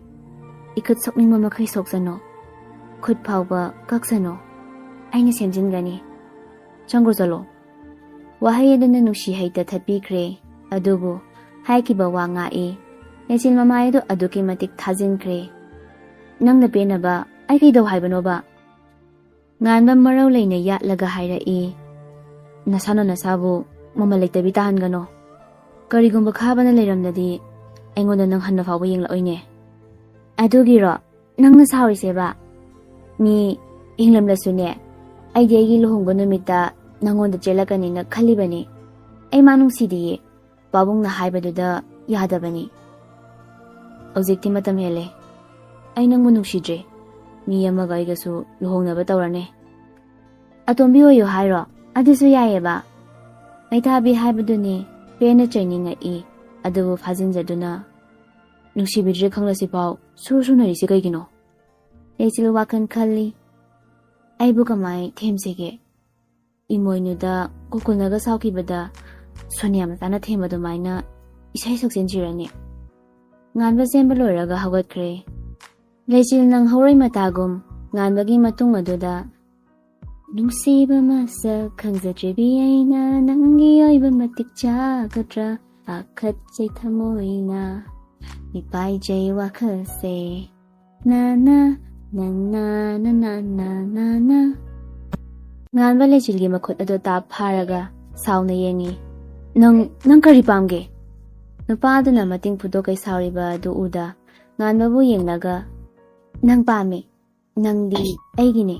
ꯏꯈꯨꯠ ꯁꯣꯛꯅꯤꯡꯕ ꯃꯈꯩ ꯁꯣꯛꯁꯅꯨ꯫ ꯈꯨꯠ ꯐꯥꯎꯕ ꯀꯛꯁꯅꯨ꯫ ꯑꯩꯅ ꯁꯦꯝꯖꯤꯟꯒꯅꯤ꯫ ꯆꯪꯈ꯭ꯔꯣ ꯆꯠꯂꯣ꯫" ꯋꯥꯍꯩ ꯑꯗꯨꯅ ꯅꯨꯡꯁꯤ ꯍꯩꯇ ꯊꯠꯄꯤꯈ꯭ꯔꯦ꯫ ꯑꯗꯨꯕꯨ ꯍꯥꯏꯈꯤꯕ ꯋꯥ ꯉꯥꯛꯏ꯫ ꯂꯩꯆꯤꯜ ꯃꯃꯥꯏ ꯑꯗꯨ ꯑꯗꯨꯛꯀꯤ ꯃꯇꯤꯛ ꯊꯥꯖꯤꯟꯈ꯭ꯔꯦ꯫ "ꯅꯪꯅ ꯄꯦꯟꯅꯕ ꯑꯩ ꯀꯩꯗꯧ ꯍꯥꯏꯕꯅꯣꯕ?" ꯉꯥꯟꯕ ꯃꯔꯧ ꯂꯩꯅ ꯌꯥꯠꯂꯒ ꯍꯥꯏꯔꯛꯏ, "ꯅꯁꯥꯅ ꯅꯁꯥꯕꯨ ꯃꯃꯜ ꯂꯩꯇꯕꯤ ꯇꯥꯍꯟꯒꯅꯣ꯫ ꯀꯔꯤꯒꯨꯝꯕ ꯈꯥꯕꯅ ꯂꯩꯔꯝꯂꯗꯤ ꯑꯩꯉꯣꯟꯗ ꯅꯪ ꯍꯟꯅ ꯐꯥꯎꯕ ꯌꯦꯡꯂꯛꯑꯣꯏꯅꯦ꯫" "ꯑꯗꯨꯒꯤꯔꯣ ꯅꯪꯅ ꯁꯥꯎꯔꯤꯁꯦꯕ? ꯃꯤ ꯍꯤꯡꯂꯝꯂꯁꯨꯅꯦ, ꯑꯩꯗꯤ ꯑꯩꯒꯤ ꯂꯨꯍꯣꯡꯕ ꯅꯨꯃꯤꯠꯇ ꯅꯪꯉꯣꯟꯗ ꯆꯦꯜꯂꯛꯀꯅꯤꯅ ꯈꯜꯂꯤꯕꯅꯤ꯫ ꯑꯩ ꯃꯥ ꯅꯨꯡꯁꯤꯗꯤꯌꯦ꯫ ꯄꯥꯕꯨꯡꯅ ꯍꯥꯏꯕꯗꯨꯗ ꯌꯥꯗꯕꯅꯤ꯫ ꯍꯧꯖꯤꯛꯇꯤ ꯃꯇꯝ ꯍꯦꯜꯂꯦ꯫ ꯑꯩ ꯅꯪꯕꯨ ꯅꯨꯡꯁꯤꯗ꯭ꯔꯦ꯫ ꯃꯤ ꯑꯃꯒ ꯑꯩꯒꯁꯨ ꯂꯨꯍꯣꯡꯅꯕ ꯇꯧꯔꯅꯤ꯫ ꯑꯇꯣꯝꯕꯤ ꯑꯣꯏꯌꯨ ꯍꯥꯏꯔꯣ? ꯑꯗꯨꯁꯨ ꯌꯥꯏꯌꯦꯕ꯫ ꯃꯩꯊꯥꯕꯤ ꯍꯥꯏꯕꯗꯨꯅꯤ ꯄꯦꯟꯅ ꯆꯩꯅꯤꯡꯉꯛꯏ꯫ ꯑꯗꯨꯕꯨ ꯐꯥꯖꯤꯟꯖꯗꯨꯅ ꯅꯨꯡꯁꯤꯕꯤꯗ꯭ꯔꯦ ꯈꯪꯂꯁꯤꯐꯥꯎ ꯁꯨꯔ ꯁꯨꯅꯔꯤꯁꯤ ꯀꯩꯒꯤꯅꯣ? ꯂꯩꯆꯤꯜ ꯋꯥꯈꯜ ꯈꯜꯂꯤ꯫ ꯑꯩꯕꯨ ꯀꯃꯥꯏ ꯊꯦꯝꯁꯤꯒꯦ? ꯏꯃꯣꯏꯅꯨꯗ ꯒꯣꯀꯨꯜꯅꯒ ꯁꯥꯎꯈꯤꯕꯗ ꯁꯣꯅꯤꯌꯥ ꯃꯆꯥꯅ ꯊꯦꯝꯕ ꯑꯗꯨꯃꯥꯏꯅ ꯏꯁꯩ ꯁꯛꯆꯤꯟꯁꯤꯔꯅꯦ? ꯉꯥꯟꯕ ꯆꯦꯟꯕ ꯂꯣꯏꯔꯒ ꯍꯧꯒꯠꯈ꯭ꯔꯦ꯫ ꯂꯩꯆꯤꯜ ꯅꯪ ꯍꯧꯔꯣꯏ ꯃꯇꯥꯒꯨꯝ ꯉꯥꯟꯕꯒꯤ ꯃꯇꯨꯡ ꯑꯗꯨꯗ, ꯅꯨꯡꯁꯤꯕ ꯃꯁꯛ ꯈꯪꯖꯗ꯭ꯔꯤꯕꯤ ꯑꯩꯅ ꯅꯪꯒꯤ ꯑꯣꯏꯕ ꯃꯇꯤꯛ ꯆꯥꯒꯗ꯭ꯔꯥ? ꯄꯥꯈꯠꯆꯩ ꯊꯃꯣꯏꯅ ꯃꯤꯄꯥꯏꯖꯩ ꯋꯥꯈꯜꯁꯦ꯫ ꯅꯥꯅꯥ, ꯅꯥꯅꯥ, ꯅꯥꯅꯥ, ꯅꯥꯅꯥ, ꯅꯥꯅꯥ꯫ ꯉꯥꯟꯕ ꯂꯩꯆꯤꯜꯒꯤ ꯃꯈꯨꯠ ꯑꯗꯨ ꯇꯥꯞ ꯐꯥꯔꯒ ꯁꯥꯎꯅ ꯌꯦꯡꯉꯤ꯫ "ꯅꯪ, ꯅꯪ ꯀꯔꯤ ꯄꯥꯝꯒꯦ?" ꯅꯨꯄꯥ ꯑꯗꯨꯅ ꯃꯇꯤꯡ ꯐꯨꯗꯣꯛꯀꯩ ꯁꯥꯎꯔꯤꯕ ꯑꯗꯨ ꯎꯗ ꯉꯥꯟꯕꯕꯨ ꯌꯦꯡꯂꯒ, "ꯅꯪ ꯄꯥꯝꯃꯦ꯫ ꯅꯪꯗꯤ ꯑꯩꯒꯤꯅꯦ꯫"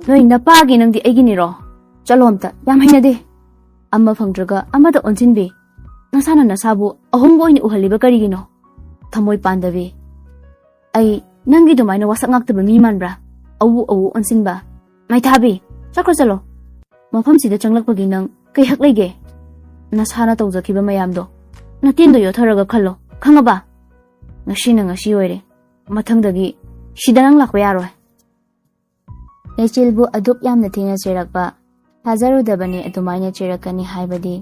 "ꯅꯣꯏ ꯅꯄꯥꯒꯤ ꯅꯪꯗꯤ ꯑꯩꯒꯤꯅꯤꯔꯣ? ꯆꯠꯂꯣ ꯑꯝꯇ꯫ ꯌꯥꯝ ꯍꯩꯅꯗꯦ꯫ ꯑꯃ ꯐꯪꯗ꯭ꯔꯒ ꯑꯃꯗ ꯑꯣꯟꯁꯤꯟꯕꯤ꯫ ꯅꯁꯥꯅ ꯅꯁꯥꯕꯨ ꯑꯍꯨꯝꯕ ꯑꯣꯏꯅ ꯎꯍꯜꯂꯤꯕ ꯀꯔꯤꯒꯤꯅꯣ? ꯊꯃꯣꯏ ꯄꯥꯟꯗꯕꯤ꯫ ꯑꯩ ꯅꯪꯒꯤ ꯑꯗꯨꯃꯥꯏꯅ ꯋꯥꯁꯛ ꯉꯥꯛꯇꯕ ꯃꯤ ꯃꯥꯟꯕ꯭ꯔꯥ? ꯑꯎ ꯑꯎ ꯑꯣꯟꯁꯤꯟꯕ꯫ ꯃꯩꯊꯥꯕꯤ, ꯆꯠꯈ꯭ꯔꯣ ꯆꯠꯂꯣ꯫ ꯃꯐꯝꯁꯤꯗ ꯆꯪꯂꯛꯄꯒꯤ ꯅꯪ ꯀꯩ ꯍꯛ ꯂꯩꯒꯦ? ꯅꯁꯥꯅ ꯇꯧꯖꯈꯤꯕ ꯃꯌꯥꯝꯗꯣ ꯅꯇꯦꯟꯗ ꯌꯣꯠꯊꯔꯒ ꯈꯜꯂꯣ, ꯈꯪꯉꯕ? ꯉꯁꯤꯅ ꯉꯁꯤ ꯑꯣꯏꯔꯦ, ꯃꯊꯪꯗꯒꯤ ꯁꯤꯗ ꯅꯪ ꯂꯥꯛꯄ ꯌꯥꯔꯣꯏ꯫ ꯂꯩꯆꯤꯜꯕꯨ ꯑꯗꯨꯛ ꯌꯥꯝꯅ ꯊꯤꯅ ꯆꯩꯔꯛꯄ ꯊꯥꯖꯔꯨꯗꯕꯅꯤ ꯑꯗꯨꯃꯥꯏꯅ ꯆꯩꯔꯛꯀꯅꯤ ꯍꯥꯏꯕꯗꯤ꯫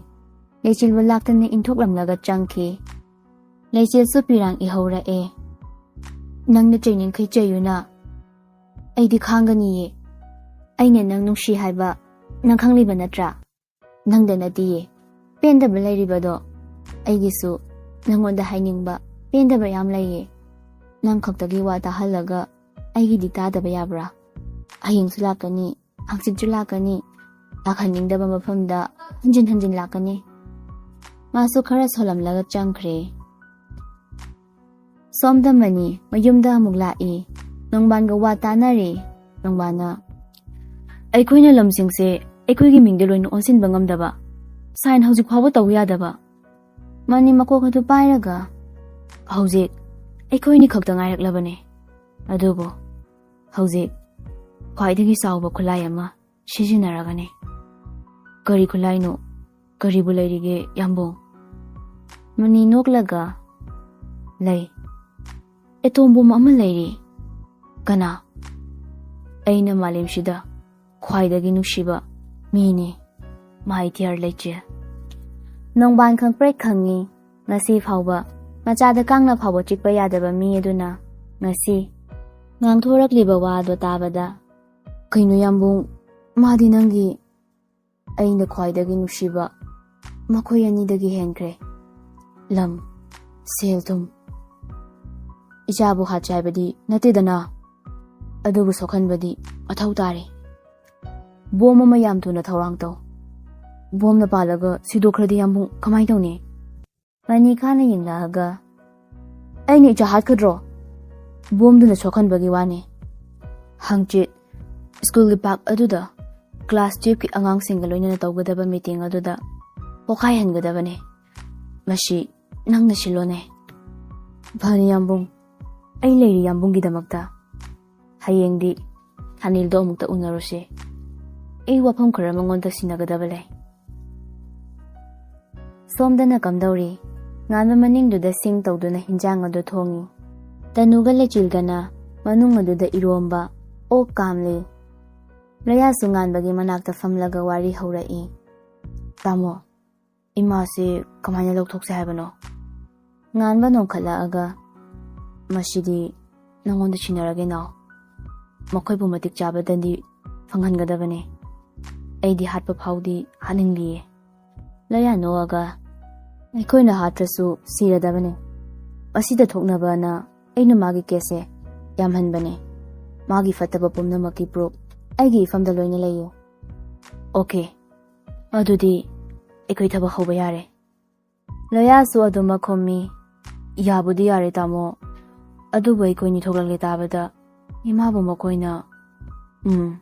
ꯂꯩꯆꯤꯜꯕꯨ ꯂꯥꯛꯇꯅ ꯏꯟꯊꯣꯛꯂꯝꯂꯒ ꯆꯪꯈꯤ꯫ ꯂꯩꯆꯤꯜꯁꯨ ꯄꯤꯔꯥꯡ ꯏꯍꯧꯔꯛꯑꯦ꯫ "ꯅꯪꯅ ꯆꯩꯅꯤꯡꯈꯩ ꯆꯩꯌꯨꯅ, ꯑꯩꯗꯤ ꯈꯥꯡꯒꯅꯤꯌꯦ꯫ ꯑꯩꯅ ꯅꯪ ꯅꯨꯡꯁꯤ ꯍꯥꯏꯕ ꯅꯪ ꯈꯪꯂꯤꯕ ꯅꯠꯇ꯭ꯔꯥ? ꯅꯪꯗ ꯅꯠꯇꯤꯌꯦ꯫ ꯄꯦꯟꯗꯕ ꯂꯩꯔꯤꯕꯗꯣ ꯑꯩꯒꯤꯁꯨ ꯅꯪꯉꯣꯟꯗ ꯍꯥꯏꯅꯤꯡꯕ ꯄꯦꯟꯗꯕ ꯌꯥꯝ ꯂꯩꯌꯦ꯫ ꯅꯪ ꯈꯛꯇꯒꯤ ꯋꯥ ꯇꯥꯍꯜꯂꯒ ꯑꯩꯒꯤꯗꯤ ꯇꯥꯗꯕ ꯌꯥꯕ꯭ꯔꯥ? ꯍꯌꯦꯡꯁꯨ ꯂꯥꯛꯀꯅꯤ, ꯍꯪꯆꯤꯠꯁꯨ ꯂꯥꯛꯀꯅꯤ, ꯂꯥꯛꯍꯟꯅꯤꯡꯗꯕ ꯃꯐꯝꯗ ꯍꯟꯖꯤꯟ ꯍꯟꯖꯤꯟ ꯂꯥꯛꯀꯅꯤ꯫" ꯃꯥꯁꯨ ꯈꯔ ꯁꯣꯜꯂꯝꯂꯒ ꯆꯪꯈ꯭ꯔꯦ꯫ ꯁꯣꯝꯗ ꯃꯅꯤ ꯃꯌꯨꯝꯗ ꯑꯃꯨꯛ ꯂꯥꯛꯏ꯫ ꯅꯣꯡꯕꯥꯟꯒ ꯋꯥ ꯇꯥꯅꯔꯤ꯫ ꯅꯣꯡꯕꯥꯟꯅ, "ꯑꯩꯈꯣꯏꯅ ꯂꯝꯁꯤꯡꯁꯦ ꯑꯩꯈꯣꯏꯒꯤ ꯃꯤꯡꯗ ꯂꯣꯏꯅ ꯑꯣꯟꯁꯤꯟꯕ ꯉꯝꯗꯕ, ꯁꯥꯏꯟ ꯍꯧꯖꯤꯛ ꯐꯥꯎꯕ ꯇꯧ ꯌꯥꯗꯕ꯫" ꯃꯅꯤ ꯃꯀꯣꯛ ꯑꯗꯨ ꯄꯥꯏꯔꯒ, "ꯍꯧꯖꯤꯛ ꯑꯩꯈꯣꯏꯅꯤ ꯈꯛꯇ ꯉꯥꯏꯔꯛꯂꯕꯅꯦ꯫ ꯑꯗꯨꯕꯨ ꯍꯧꯖꯤꯛ ꯈ꯭ꯋꯥꯏꯗꯒꯤ ꯆꯥꯎꯕ ꯈꯨꯠꯂꯥꯏ ꯑꯃ ꯁꯤꯖꯤꯟꯅꯔꯒꯅꯤ꯫ ꯀꯔꯤ ꯈꯨꯠꯂꯥꯏꯅꯣ? ꯀꯔꯤꯕꯨ ꯂꯩꯔꯤꯒꯦ, ꯌꯥꯝꯕꯨꯡ? ꯃꯅꯤ ꯅꯣꯛꯂꯒ ꯂꯩ꯫ ꯑꯦꯇꯣꯝ ꯕꯣꯝ ꯑꯃ ꯂꯩꯔꯤ꯫ ꯀꯅꯥ? ꯑꯩꯅ ꯃꯥꯂꯦꯝꯁꯤꯗ ꯈ꯭ꯋꯥꯏꯗꯒꯤ ꯅꯨꯡꯁꯤꯕ ꯃꯤꯅꯤ꯫ ꯃꯥꯏ ꯗꯤꯌꯔ ꯂꯩꯆꯤꯜ꯫ ꯅꯣꯡꯕꯥꯟ ꯈꯪꯄ꯭ꯔꯦꯛ ꯈꯪꯉꯤ꯫ ꯉꯁꯤ ꯐꯥꯎꯕ ꯃꯆꯥꯗ ꯀꯥꯡꯅ ꯐꯥꯎꯕ ꯆꯤꯛꯄ ꯌꯥꯗꯕ ꯃꯤ ꯑꯗꯨꯅ ꯉꯁꯤ ꯉꯥꯡꯊꯣꯔꯛꯂꯤꯕ ꯋꯥꯗꯣ ꯇꯥꯕꯗ, "ꯀꯩꯅꯣ ꯌꯥꯝꯕꯨꯡ, ꯃꯥꯗꯤ ꯅꯪꯒꯤ, ꯑꯩꯅ ꯈ꯭ꯋꯥꯏꯗꯒꯤ ꯅꯨꯡꯁꯤꯕ ꯃꯈꯣꯏ ꯑꯅꯤꯗꯒꯤ ꯍꯦꯟꯈ꯭ꯔꯦ꯫ ꯂꯝ, ꯁꯦꯜ ꯊꯨꯝ, ꯏꯆꯥꯕꯨ ꯍꯥꯠꯁꯦ ꯍꯥꯏꯕꯗꯤ ꯅꯠꯇꯦꯗꯅ, ꯑꯗꯨꯕꯨ ꯁꯣꯛꯍꯟꯕꯗꯤ ꯃꯊꯧ ꯇꯥꯔꯦ꯫ ꯕꯣꯝ ꯑꯃ ꯌꯥꯝ ꯊꯨꯅ ꯊꯧꯔꯥꯡ ꯇꯧ꯫ ꯕꯣꯝꯅ ꯄꯥꯜꯂꯒ ꯁꯤꯗꯣꯛꯈ꯭ꯔꯗꯤ ꯌꯥꯝꯕꯨꯡ ꯀꯃꯥꯏ ꯇꯧꯅꯤ?" ꯃꯅꯤꯀꯥꯅ ꯌꯦꯡꯂꯛꯑꯒ, "ꯑꯩꯅ ꯏꯆꯥ ꯍꯥꯠꯀꯗ꯭ꯔꯣ? ꯕꯣꯝꯗꯨꯅ ꯁꯣꯛꯍꯟꯕꯒꯤ ꯋꯥꯅꯤ꯫ ꯍꯪꯆꯤꯠ ꯁ꯭ꯀꯨꯜꯒꯤ ꯄꯥꯔꯛ ꯑꯗꯨꯗ ꯀ꯭ꯂꯥꯁ ꯇꯨꯌꯦꯜꯐꯀꯤ ꯑꯉꯥꯡꯁꯤꯡꯒ ꯂꯣꯏꯅꯅ ꯇꯧꯒꯗꯕ ꯃꯤꯇꯤꯡ ꯑꯗꯨꯗ ꯄꯣꯈꯥꯏꯍꯟꯒꯗꯕꯅꯤ꯫ ꯃꯁꯤ ꯅꯪꯅ ꯁꯤꯜꯂꯣꯅꯦ꯫" "ꯐꯅꯤ ꯌꯥꯝꯕꯨꯡ, ꯑꯩ ꯂꯩꯔꯤ ꯌꯥꯝꯕꯨꯡꯒꯤꯗꯃꯛꯇ꯫ ꯍꯌꯦꯡꯗꯤ ꯑꯅꯤꯜꯗꯣ ꯑꯃꯨꯛꯇ ꯎꯅꯔꯨꯁꯤ꯫ ꯑꯩ ꯋꯥꯐꯝ ꯈꯔ ꯃꯉꯣꯟꯗ ꯁꯤꯟꯅꯒꯗꯕ ꯂꯩ꯫" ꯁꯣꯝꯗꯅ ꯀꯝꯗꯧꯔꯤ? ꯉꯥꯟꯕ ꯃꯅꯤꯡꯗꯨꯗ ꯁꯤꯡ ꯇꯧꯗꯨꯅ ꯍꯤꯟꯖꯥꯡ ꯑꯗꯨ ꯊꯣꯡꯉꯤ꯫ ꯇꯅꯨꯒ ꯂꯩꯆꯤꯜꯒꯅ ꯃꯅꯨꯡ ꯑꯗꯨꯗ ꯏꯔꯣꯝꯕ, ꯑꯣꯛ ꯀꯥꯝꯂꯤ꯫ ꯂꯣꯌꯥꯁꯨ ꯉꯥꯟꯕꯒꯤ ꯃꯅꯥꯛꯇ ꯐꯝꯂꯒ ꯋꯥꯔꯤ ꯍꯧꯔꯛꯏ꯫ "ꯇꯥꯃꯣ, ꯏꯃꯥꯁꯦ ꯀꯃꯥꯏꯅ ꯂꯧꯊꯣꯛꯁꯦ ꯍꯥꯏꯕꯅꯣ?" ꯉꯥꯟꯕ ꯅꯣꯡꯈꯠꯂꯛꯑꯒ, "ꯃꯁꯤꯗꯤ ꯅꯪꯉꯣꯟꯗ ꯁꯤꯟꯅꯔꯒꯦ ꯅꯥꯎ꯫ ꯃꯈꯣꯏꯕꯨ ꯃꯇꯤꯛ ꯆꯥꯕ ꯗꯟꯗꯤ ꯐꯪꯍꯟꯒꯗꯕꯅꯦ꯫ ꯑꯩꯗꯤ ꯍꯥꯠꯄ ꯐꯥꯎꯗꯤ ꯍꯥꯠꯅꯤꯡꯂꯤꯌꯦ꯫" ꯂꯣꯌꯥ ꯅꯣꯛꯑꯒ, "ꯑꯩꯈꯣꯏꯅ ꯍꯥꯠꯇ꯭ꯔꯁꯨ ꯁꯤꯔꯗꯕꯅꯦ꯫ ꯑꯁꯤꯗ ꯊꯣꯛꯅꯕꯅ ꯑꯩꯅ ꯃꯥꯒꯤ ꯀꯦꯁꯁꯦ ꯌꯥꯝꯍꯟꯕꯅꯦ꯫ ꯃꯥꯒꯤ ꯐꯠꯇꯕ ꯄꯨꯝꯅꯃꯛꯀꯤ ꯄ꯭ꯔꯨꯐ ꯑꯩꯒꯤ ꯏꯐꯝꯗ ꯂꯣꯏꯅ ꯂꯩꯌꯦ꯫" "ꯑꯣꯀꯦ, ꯑꯗꯨꯗꯤ ꯑꯩꯈꯣꯏ ꯊꯕꯛ ꯍꯧꯕ ꯌꯥꯔꯦ꯫" ꯂꯣꯌꯥꯁꯨ ꯑꯗꯨꯃꯛ ꯈꯨꯝꯃꯤ꯫ "ꯌꯥꯕꯨꯗꯤ ꯌꯥꯔꯦ ꯇꯥꯃꯣ, ꯑꯗꯨꯕꯨ ꯑꯩꯈꯣꯏꯅꯤ ꯊꯣꯛꯂꯛꯂꯦ ꯇꯥꯕꯗ ꯏꯃꯥꯕꯨ ꯃꯈꯣꯏꯅ..." "ꯎꯝ꯫"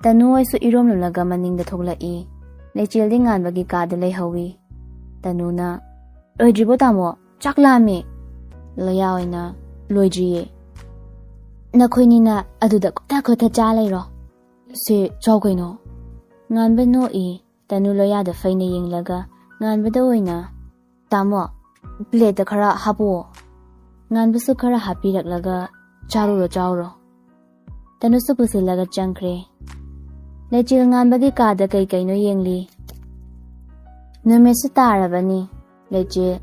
ꯇꯅꯨ ꯍꯣꯏꯁꯨ ꯏꯔꯣꯝꯂꯝꯂꯒ ꯃꯅꯤꯡꯗ ꯊꯣꯛꯂꯛꯏ꯫ ꯂꯩꯆꯤꯜꯗꯤ ꯉꯥꯟꯕꯒꯤ ꯀꯥꯗ ꯂꯩꯍꯧꯏ꯫ ꯇꯅꯨꯅ, "ꯂꯣꯏꯗ꯭ꯔꯤꯕꯣ ꯇꯥꯃꯣ? ꯆꯥꯛ ꯂꯥꯝꯃꯦ꯫" ꯂꯣꯌꯥ ꯑꯣꯏꯅ ꯂꯣꯏꯗ꯭ꯔꯤꯌꯦ꯫ ꯅꯈꯣꯏꯅꯤꯅ ꯑꯗꯨꯗ ꯈꯨꯠꯊ ꯈꯨꯠꯊ ꯆꯥ ꯂꯩꯔꯣ꯫ ꯁꯦ, ꯆꯥꯎ ꯀꯩꯅꯣ꯫ ꯉꯥꯟꯕ ꯅꯣꯛꯏ꯫ ꯇꯅꯨ ꯂꯣꯌꯥꯗ ꯐꯩꯅ ꯌꯦꯡꯂꯒ ꯉꯥꯟꯕꯗ ꯑꯣꯏꯅ, "ꯇꯥꯃꯣ, ꯄ꯭ꯂꯦꯠꯇ ꯈꯔ ꯍꯥꯞꯄꯛꯑꯣ꯫" ꯉꯥꯟꯕꯁꯨ ꯈꯔ ꯍꯥꯞꯄꯤꯔꯛꯂꯒ, "ꯆꯥꯔꯨꯔꯣ, ꯆꯥꯔꯨꯔꯣ꯫" ꯇꯅꯨꯁꯨ ꯄꯨꯁꯤꯜꯂꯒ ꯆꯪꯈ꯭ꯔꯦ꯫ ꯂꯩꯆꯤꯜ ꯉꯥꯟꯕꯒꯤ ꯀꯥꯗ ꯀꯩ ꯀꯩꯅꯣ ꯌꯦꯡꯂꯤ꯫ ꯅꯨꯃꯤꯠꯁꯨ ꯇꯥꯔꯕꯅꯤ꯫ ꯂꯩꯆꯤꯜ,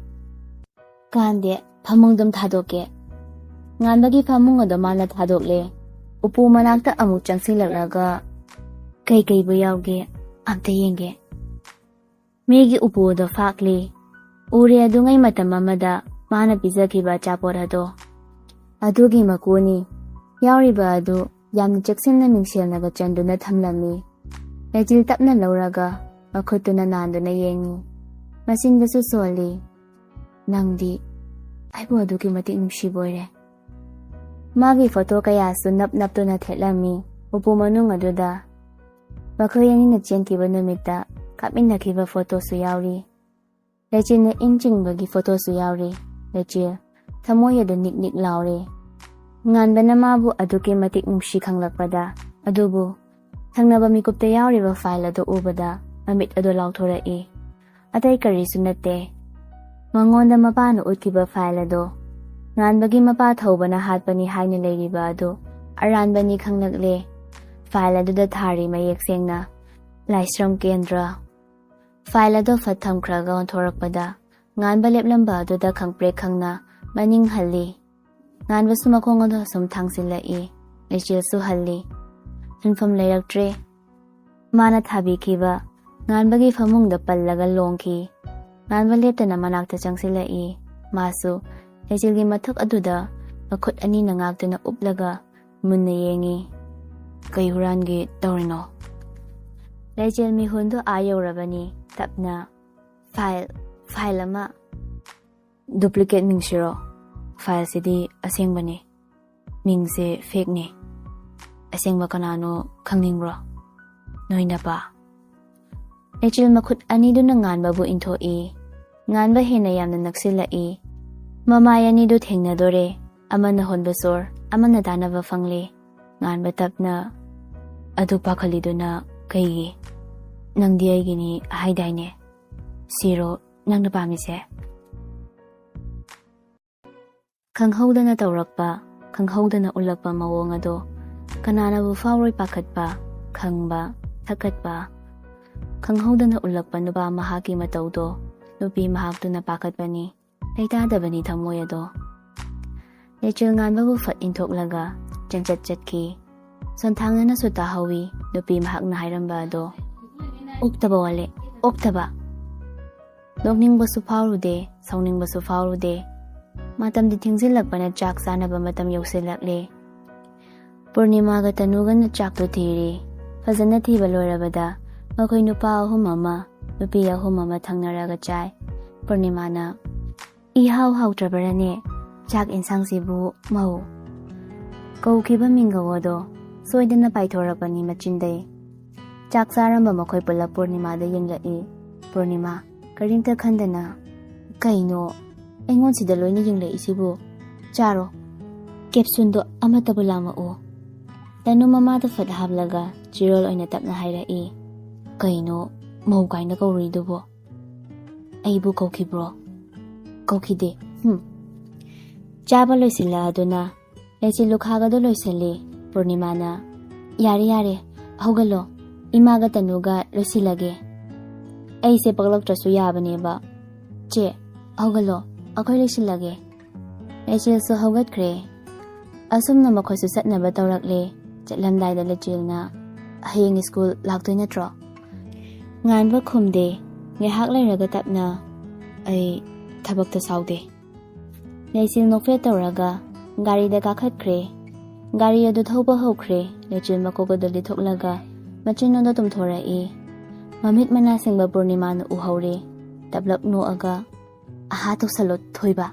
"ꯀꯥꯟꯗꯦ, ꯐꯃꯨꯡꯗꯨꯝ ꯊꯥꯗꯣꯛꯀꯦ꯫" ꯉꯥꯟꯕꯒꯤ ꯐꯃꯨꯡ ꯑꯗꯣ ꯃꯥꯅ ꯊꯥꯗꯣꯛꯂꯦ꯫ ꯎꯄꯨ ꯃꯅꯥꯛꯇ ꯑꯃꯨꯛ ꯆꯪꯁꯤꯜꯂꯛꯂꯒ, "ꯀꯩ ꯀꯩꯕꯨ ꯌꯥꯎꯒꯦ? ꯑꯝꯇ ꯌꯦꯡꯒꯦ꯫" ꯃꯤꯒꯤ ꯎꯄꯨ ꯑꯗꯣ ꯐꯥꯛꯂꯤ꯫ ꯎꯔꯦ ꯑꯗꯨꯉꯩ ꯃꯇꯝ ꯑꯃꯗ ꯃꯥꯅ ꯄꯤꯖꯈꯤꯕ ꯑꯆꯥꯄꯣꯠ ꯑꯗꯣ꯫ ꯑꯗꯨꯒꯤ ꯃꯀꯨꯅꯤ꯫ ꯌꯥꯎꯔꯤꯕ ꯑꯗꯨ ꯌꯥꯝꯅ ꯆꯦꯛꯁꯤꯟꯅ ꯃꯤꯡꯁꯦꯜꯅꯒ ꯆꯟꯗꯨꯅ ꯊꯝꯂꯝꯃꯤ꯫ ꯂꯩꯆꯤꯜ ꯇꯞꯅ ꯂꯧꯔꯒ ꯃꯈꯨꯠꯇꯨꯅ ꯅꯥꯟꯗꯨꯅ ꯌꯦꯡꯉꯤ꯫ ꯃꯆꯤꯟꯗꯁꯨ ꯁꯣꯜꯂꯤ꯫ "ꯅꯪꯗꯤ ꯑꯩꯕꯨ ꯑꯗꯨꯛꯀꯤ ꯃꯇꯤꯛ ꯅꯨꯡꯁꯤꯕ ꯑꯣꯏꯔꯦ꯫" ꯃꯥꯒꯤ ꯐꯣꯇꯣ ꯀꯌꯥꯁꯨ ꯅꯞ ꯅꯞꯇꯨꯅ ꯊꯦꯠꯂꯝꯃꯤ ꯎꯄꯨ ꯃꯅꯨꯡ ꯑꯗꯨꯗ꯫ ꯃꯈꯣꯏ ꯑꯅꯤꯅ ꯆꯦꯟꯈꯤꯕ ꯅꯨꯃꯤꯠꯇ ꯀꯥꯞꯃꯤꯟꯅꯈꯤꯕ ꯐꯣꯇꯣꯁꯨ ꯌꯥꯎꯔꯤ꯫ ꯂꯩꯆꯤꯜꯅ ꯏꯪ ꯆꯤꯡꯕꯒꯤ ꯐꯣꯇꯣꯁꯨ ꯌꯥꯎꯔꯤ꯫ ꯂꯩꯆꯤꯜ, ꯊꯃꯣꯏ ꯑꯗꯨ ꯅꯤꯛ ꯅꯤꯛ ꯂꯥꯎꯔꯤ꯫ ꯉꯥꯟꯕꯅ ꯃꯥꯕꯨ ꯑꯗꯨꯛꯀꯤ ꯃꯇꯤꯛ ꯅꯨꯡꯁꯤ ꯈꯪꯂꯛꯄꯗ, ꯑꯗꯨꯕꯨ ꯊꯪꯅꯕ ꯃꯤꯀꯨꯞꯇ ꯌꯥꯎꯔꯤꯕ ꯐꯥꯏꯜ ꯑꯗꯨ ꯎꯕꯗ ꯃꯃꯤꯠ ꯑꯗꯨ ꯂꯥꯎꯊꯣꯔꯛꯏ꯫ ꯑꯇꯩ ꯀꯔꯤꯁꯨ ꯅꯠꯇꯦ꯫ ꯃꯉꯣꯟꯗ ꯃꯄꯥꯅ ꯎꯠꯈꯤꯕ ꯐꯥꯏꯜ ꯑꯗꯣ꯫ ꯉꯥꯟꯕꯒꯤ ꯃꯄꯥ ꯊꯧꯕꯅ ꯍꯥꯠꯄꯅꯤ ꯍꯥꯏꯅ ꯂꯩꯔꯤꯕ ꯑꯗꯨ ꯑꯔꯥꯟꯕꯅꯤ ꯈꯪꯂꯛꯂꯦ꯫ ꯐꯥꯏꯜ ꯑꯗꯨꯗ ꯊꯥꯔꯤ ꯃꯌꯦꯛ ꯁꯦꯡꯅ, "ꯂꯥꯏꯁ꯭ꯔꯝ ꯀꯦꯟꯗ꯭ꯔ꯫" ꯐꯥꯏꯜ ꯑꯗꯣ ꯐꯠ ꯊꯝꯈ꯭ꯔꯒ ꯑꯣꯟꯊꯣꯔꯛꯄꯗ, ꯉꯥꯟꯕ ꯂꯦꯞꯂꯝꯕ ꯑꯗꯨꯗ ꯈꯪꯄ꯭ꯔꯦꯛ ꯈꯪꯅ ꯃꯅꯤꯡ ꯍꯜꯂꯤ꯫ ꯉꯥꯟꯕꯁꯨ ꯃꯈꯣꯡ ꯑꯗꯨ ꯁꯨꯝ ꯊꯥꯡꯖꯤꯜꯂꯛꯏ꯫ ꯂꯩꯆꯤꯜꯁꯨ ꯍꯜꯂꯤ꯫ ꯍꯟꯐꯝ ꯂꯩꯔꯛꯇ꯭ꯔꯦ꯫ ꯃꯥꯅ ꯊꯥꯕꯤꯈꯤꯕ ꯉꯥꯟꯕꯒꯤ ꯐꯃꯨꯡꯗ ꯄꯜꯂꯒ ꯂꯣꯡꯈꯤ꯫ ꯉꯥꯟꯕ ꯂꯦꯞꯇꯅ ꯃꯅꯥꯛꯇ ꯆꯪꯁꯤꯜꯂꯛꯏ꯫ ꯃꯥꯁꯨ ꯂꯩꯆꯤꯜꯒꯤ ꯃꯊꯛ ꯑꯗꯨꯗ ꯃꯈꯨꯠ ꯑꯅꯤꯅ ꯉꯥꯛꯇꯨꯅ ꯎꯞꯂꯒ ꯃꯨꯟꯅ ꯌꯦꯡꯉꯤ꯫ "ꯀꯩ ꯍꯨꯔꯥꯟꯒꯦ ꯇꯧꯔꯤꯅꯣ?" ꯂꯩꯆꯤꯜ ꯃꯤꯍꯨꯟꯗꯨ ꯑꯥ ꯌꯧꯔꯕꯅꯤ꯫ ꯇꯞꯅ, "ꯐꯥꯏꯜ, ꯐꯥꯏꯜ ꯑꯃ꯫" "ꯗꯨꯄ꯭ꯂꯤꯀꯦꯠ ꯃꯤꯡꯁꯤꯔꯣ? ꯐꯥꯏꯜꯁꯤꯗꯤ ꯑꯁꯦꯡꯕꯅꯤ꯫ ꯃꯤꯡꯁꯦ ꯐꯦꯛꯅꯤ꯫ ꯑꯁꯦꯡꯕ ꯀꯅꯥꯅꯣ ꯈꯪꯅꯤꯡꯕ꯭ꯔꯣ? ꯅꯣꯏ ꯅꯄꯥ?" ꯂꯩꯆꯤꯜ ꯃꯈꯨꯠ ꯑꯅꯤꯗꯨꯅ ꯉꯥꯟꯕꯕꯨ ꯏꯟꯊꯣꯛꯏ꯫ ꯉꯥꯟꯕ ꯍꯦꯟꯅ ꯌꯥꯝꯅ ꯅꯛꯁꯤꯜꯂꯛꯏ꯫ ꯃꯃꯥꯏ ꯑꯅꯤꯗꯨ ꯊꯦꯡꯅꯗꯣꯔꯦ꯫ ꯑꯃꯅ ꯍꯣꯟꯕ ꯁꯣꯔ, ꯑꯃꯅ ꯇꯥꯅꯕ ꯐꯪꯂꯦ꯫ ꯉꯥꯟꯕ ꯇꯞꯅ, "ꯑꯗꯨ ꯄꯥꯈꯠꯂꯤꯗꯨꯅ ꯀꯩꯒꯤ? ꯅꯪꯗꯤ ꯑꯩꯒꯤꯅꯤ ꯍꯥꯏꯗꯥꯏꯅꯦ? ꯁꯤꯔꯣ ꯅꯪꯅ ꯄꯥꯝꯃꯤꯁꯦ?" ꯈꯪꯍꯧꯗꯅ ꯇꯧꯔꯛꯄ, ꯈꯪꯍꯧꯗꯅ ꯎꯠꯂꯛꯄ ꯃꯑꯣꯡ ꯑꯗꯣ ꯀꯅꯥꯅꯕꯨ ꯐꯥꯎꯔꯣꯏ ꯄꯥꯈꯠꯄ, ꯈꯪꯕ, ꯊꯛꯀꯠꯄ? ꯈꯪꯍꯧꯗꯅ ꯎꯠꯂꯛꯄ ꯅꯨꯄꯥ ꯃꯍꯥꯛꯀꯤ ꯃꯇꯧꯗꯣ ꯅꯨꯄꯤ ꯃꯍꯥꯛꯇꯨꯅ ꯄꯥꯈꯠꯄꯅꯤ, ꯂꯩꯇꯥꯗꯕꯅꯤ ꯊꯃꯣꯏ ꯑꯗꯣ꯫ ꯂꯩꯆꯤꯜ ꯉꯥꯟꯕꯕꯨ ꯐꯠ ꯏꯟꯊꯣꯛꯂꯒ ꯆꯦꯟꯆꯠ ꯆꯠꯈꯤ꯫ ꯁꯣꯟꯊꯥꯡꯅꯅꯁꯨ ꯇꯥꯍꯧꯏ ꯅꯨꯄꯤ ꯃꯍꯥꯛꯅ ꯍꯥꯏꯔꯝꯕ ꯑꯗꯣ꯫ "ꯑꯣꯛꯇꯕ ꯋꯥꯂꯦ, ꯑꯣꯛꯇꯕ!" ꯅꯣꯛꯅꯤꯡꯕꯁꯨ ꯐꯥꯎꯔꯨꯗꯦ, ꯁꯥꯎꯅꯤꯡꯕꯁꯨ ꯐꯥꯎꯔꯨꯗꯦ꯫ ꯃꯇꯝꯗꯤ ꯊꯦꯡꯖꯤꯜꯂꯛꯄꯅ ꯆꯥꯛ ꯆꯥꯅꯕ ꯃꯇꯝ ꯌꯧꯁꯤꯜꯂꯛꯂꯦ꯫ ꯄꯨꯔꯅꯤꯃꯥꯒ ꯇꯅꯨꯒꯅ ꯆꯥꯛꯇꯨ ꯊꯤꯔꯤ꯫ ꯐꯖꯅ ꯊꯤꯕ ꯂꯣꯏꯔꯕꯗ ꯃꯈꯣꯏ ꯅꯨꯄꯥ ꯑꯍꯨꯝ ꯑꯃ, ꯅꯨꯄꯤ ꯑꯍꯨꯝ ꯑꯃ ꯊꯪꯅꯔꯒ ꯆꯥꯏ꯫ ꯄꯨꯔꯅꯤꯃꯥꯅ, "ꯏꯍꯥꯎ ꯍꯥꯎꯇ꯭ꯔꯕꯔꯅꯦ ꯆꯥꯛ ꯏꯟꯁꯥꯡꯁꯤꯕꯨ, ꯃꯧ?" ꯀꯧꯈꯤꯕ ꯃꯤꯡꯒꯧ ꯑꯗꯣ ꯁꯣꯏꯗꯅ ꯄꯥꯏꯊꯣꯔꯛꯄꯅꯤ ꯃꯆꯤꯟꯗꯩ꯫ ꯆꯥꯛ ꯆꯥꯔꯝꯕ ꯃꯈꯣꯏ ꯄꯨꯂꯞ ꯄꯨꯔꯅꯤꯃꯥꯗ ꯌꯦꯡꯂꯛꯏ꯫ ꯄꯨꯔꯅꯤꯃꯥ ꯀꯔꯤꯝꯇ ꯈꯟꯗꯅ, "ꯀꯩꯅꯣ ꯑꯩꯉꯣꯟꯁꯤꯗ ꯂꯣꯏꯅ ꯌꯦꯡꯂꯛꯏꯁꯤꯕꯨ? ꯆꯥꯔꯣ, ꯀꯦꯞꯁꯨꯟꯗꯣ ꯑꯃꯠꯇꯕꯨ ꯂꯥꯝꯃꯛꯎ꯫" ꯇꯅꯨ ꯃꯃꯥꯗ ꯐꯠ ꯍꯥꯞꯂꯒ ꯆꯤꯔꯣꯜ ꯑꯣꯏꯅ ꯇꯞꯅ ꯍꯥꯏꯔꯛꯏ, "ꯀꯩꯅꯣ ꯃꯧ ꯀꯥꯏꯅ ꯀꯧꯔꯤꯗꯨꯕꯣ? ꯑꯩꯕꯨ ꯀꯧꯈꯤꯕ꯭ꯔꯣ? ꯀꯧꯈꯤꯗꯦ꯫ ꯍꯨꯝ꯫" ꯆꯥꯕ ꯂꯣꯏꯁꯤꯜꯂꯛꯑꯗꯨꯅ ꯂꯩꯆꯤꯜ ꯂꯨꯈꯥꯒꯗꯣ ꯂꯣꯏꯁꯤꯜꯂꯤ꯫ ꯄꯨꯔꯅꯤꯃꯥꯅ, "ꯌꯥꯔꯦ, ꯌꯥꯔꯦ, ꯍꯧꯒꯠꯂꯣ꯫ ꯏꯃꯥꯒ ꯇꯅꯨꯒ ꯂꯣꯏꯁꯤꯜꯂꯒꯦ꯫ ꯑꯩꯁꯦ ꯄꯛꯂꯛꯇ꯭ꯔꯁꯨ ꯌꯥꯕꯅꯦꯕ꯫ ꯆꯦ, ꯍꯧꯒꯠꯂꯣ, ꯑꯩꯈꯣꯏ ꯂꯣꯏꯁꯤꯜꯂꯒꯦ꯫" ꯂꯩꯆꯤꯜꯁꯨ ꯍꯧꯒꯠꯈ꯭ꯔꯦ꯫ ꯑꯁꯨꯝꯅ ꯃꯈꯣꯏꯁꯨ ꯆꯠꯅꯕ ꯇꯧꯔꯛꯂꯦ꯫ ꯆꯠꯂꯝꯗꯥꯏꯗ ꯂꯩꯆꯤꯜꯅ, "ꯍꯌꯦꯡ ꯁ꯭ꯀꯨꯜ ꯂꯥꯛꯇꯣꯏ ꯅꯠꯇ꯭ꯔꯣ?" ꯉꯥꯟꯕ ꯈꯨꯝꯗꯦ꯫ ꯉꯥꯏꯍꯥꯛ ꯂꯩꯔꯒ ꯇꯞꯅ, "ꯑꯩ ꯊꯕꯛꯇ ꯁꯥꯎꯗꯦ꯫" ꯂꯩꯆꯤꯜ ꯅꯣꯛꯐꯦꯠ ꯇꯧꯔꯒ ꯒꯥꯔꯤꯗ ꯀꯥꯈꯠꯈ꯭ꯔꯦ꯫ ꯒꯥꯔꯤ ꯑꯗꯨ ꯊꯧꯕ ꯍꯧꯈ꯭ꯔꯦ꯫ ꯂꯩꯆꯤꯜ ꯃꯀꯣꯛ ꯑꯗꯨ ꯂꯤꯊꯣꯛꯂꯒ ꯃꯆꯤꯟ ꯑꯗꯨ ꯇꯨꯝꯊꯣꯔꯛꯏ꯫ ꯃꯃꯤꯠ ꯃꯅꯥ ꯁꯤꯡꯕ ꯄꯨꯔꯅꯤꯃꯥꯅ ꯎꯍꯧꯔꯦ꯫ ꯇꯞꯂꯞ ꯅꯣꯛꯑꯒ, "ꯑꯍꯥ ꯇꯧꯁꯜꯂꯣ ꯊꯣꯏꯕ꯫"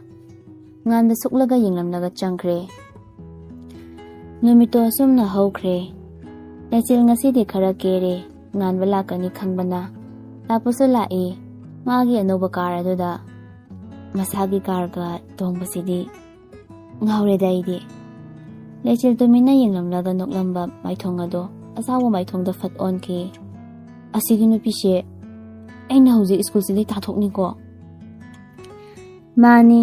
ꯉꯥꯟꯕ ꯁꯨꯛꯂꯒ ꯌꯦꯡꯂꯝꯂꯒ ꯆꯪꯈ꯭ꯔꯦ꯫ ꯅꯨꯃꯤꯠꯇꯣ ꯑꯁꯨꯝꯅ ꯍꯧꯈ꯭ꯔꯦ꯫ ꯂꯩꯆꯤꯜ ꯉꯁꯤꯗꯤ ꯈꯔ ꯀꯦꯔꯦ꯫ ꯉꯥꯟꯕ ꯂꯥꯛꯀꯅꯤ ꯈꯪꯕꯅ꯫ ꯂꯥꯛꯄꯁꯨ ꯂꯥꯛꯏ꯫ ꯃꯥꯒꯤ ꯑꯅꯧꯕ ꯀꯥꯔ ꯑꯗꯨꯗ꯫ ꯃꯁꯥꯒꯤ ꯀꯥꯔꯒ ꯇꯣꯡꯕꯁꯤꯗꯤ ꯉꯥꯎꯔꯦꯗ ꯑꯩꯗꯤ꯫ ꯂꯩꯆꯤꯜ ꯇꯨꯃꯤꯟꯅ ꯌꯦꯡꯂꯝꯂꯒ ꯅꯣꯛꯂꯝꯕ ꯃꯥꯏꯊꯣꯡ ꯑꯗꯣ ꯑꯁꯥꯎꯕ ꯃꯥꯏꯊꯣꯡꯗ ꯐꯠ ꯑꯣꯟꯈꯤ꯫ "ꯑꯁꯤꯒꯤ ꯅꯨꯄꯤꯁꯦ ꯑꯩꯅ ꯍꯧꯖꯤꯛ ꯁ꯭ꯀꯨꯜꯁꯤꯗꯒꯤ ꯊꯥꯊꯣꯛꯅꯤꯀꯣ"꯫ ꯃꯥꯅꯤ,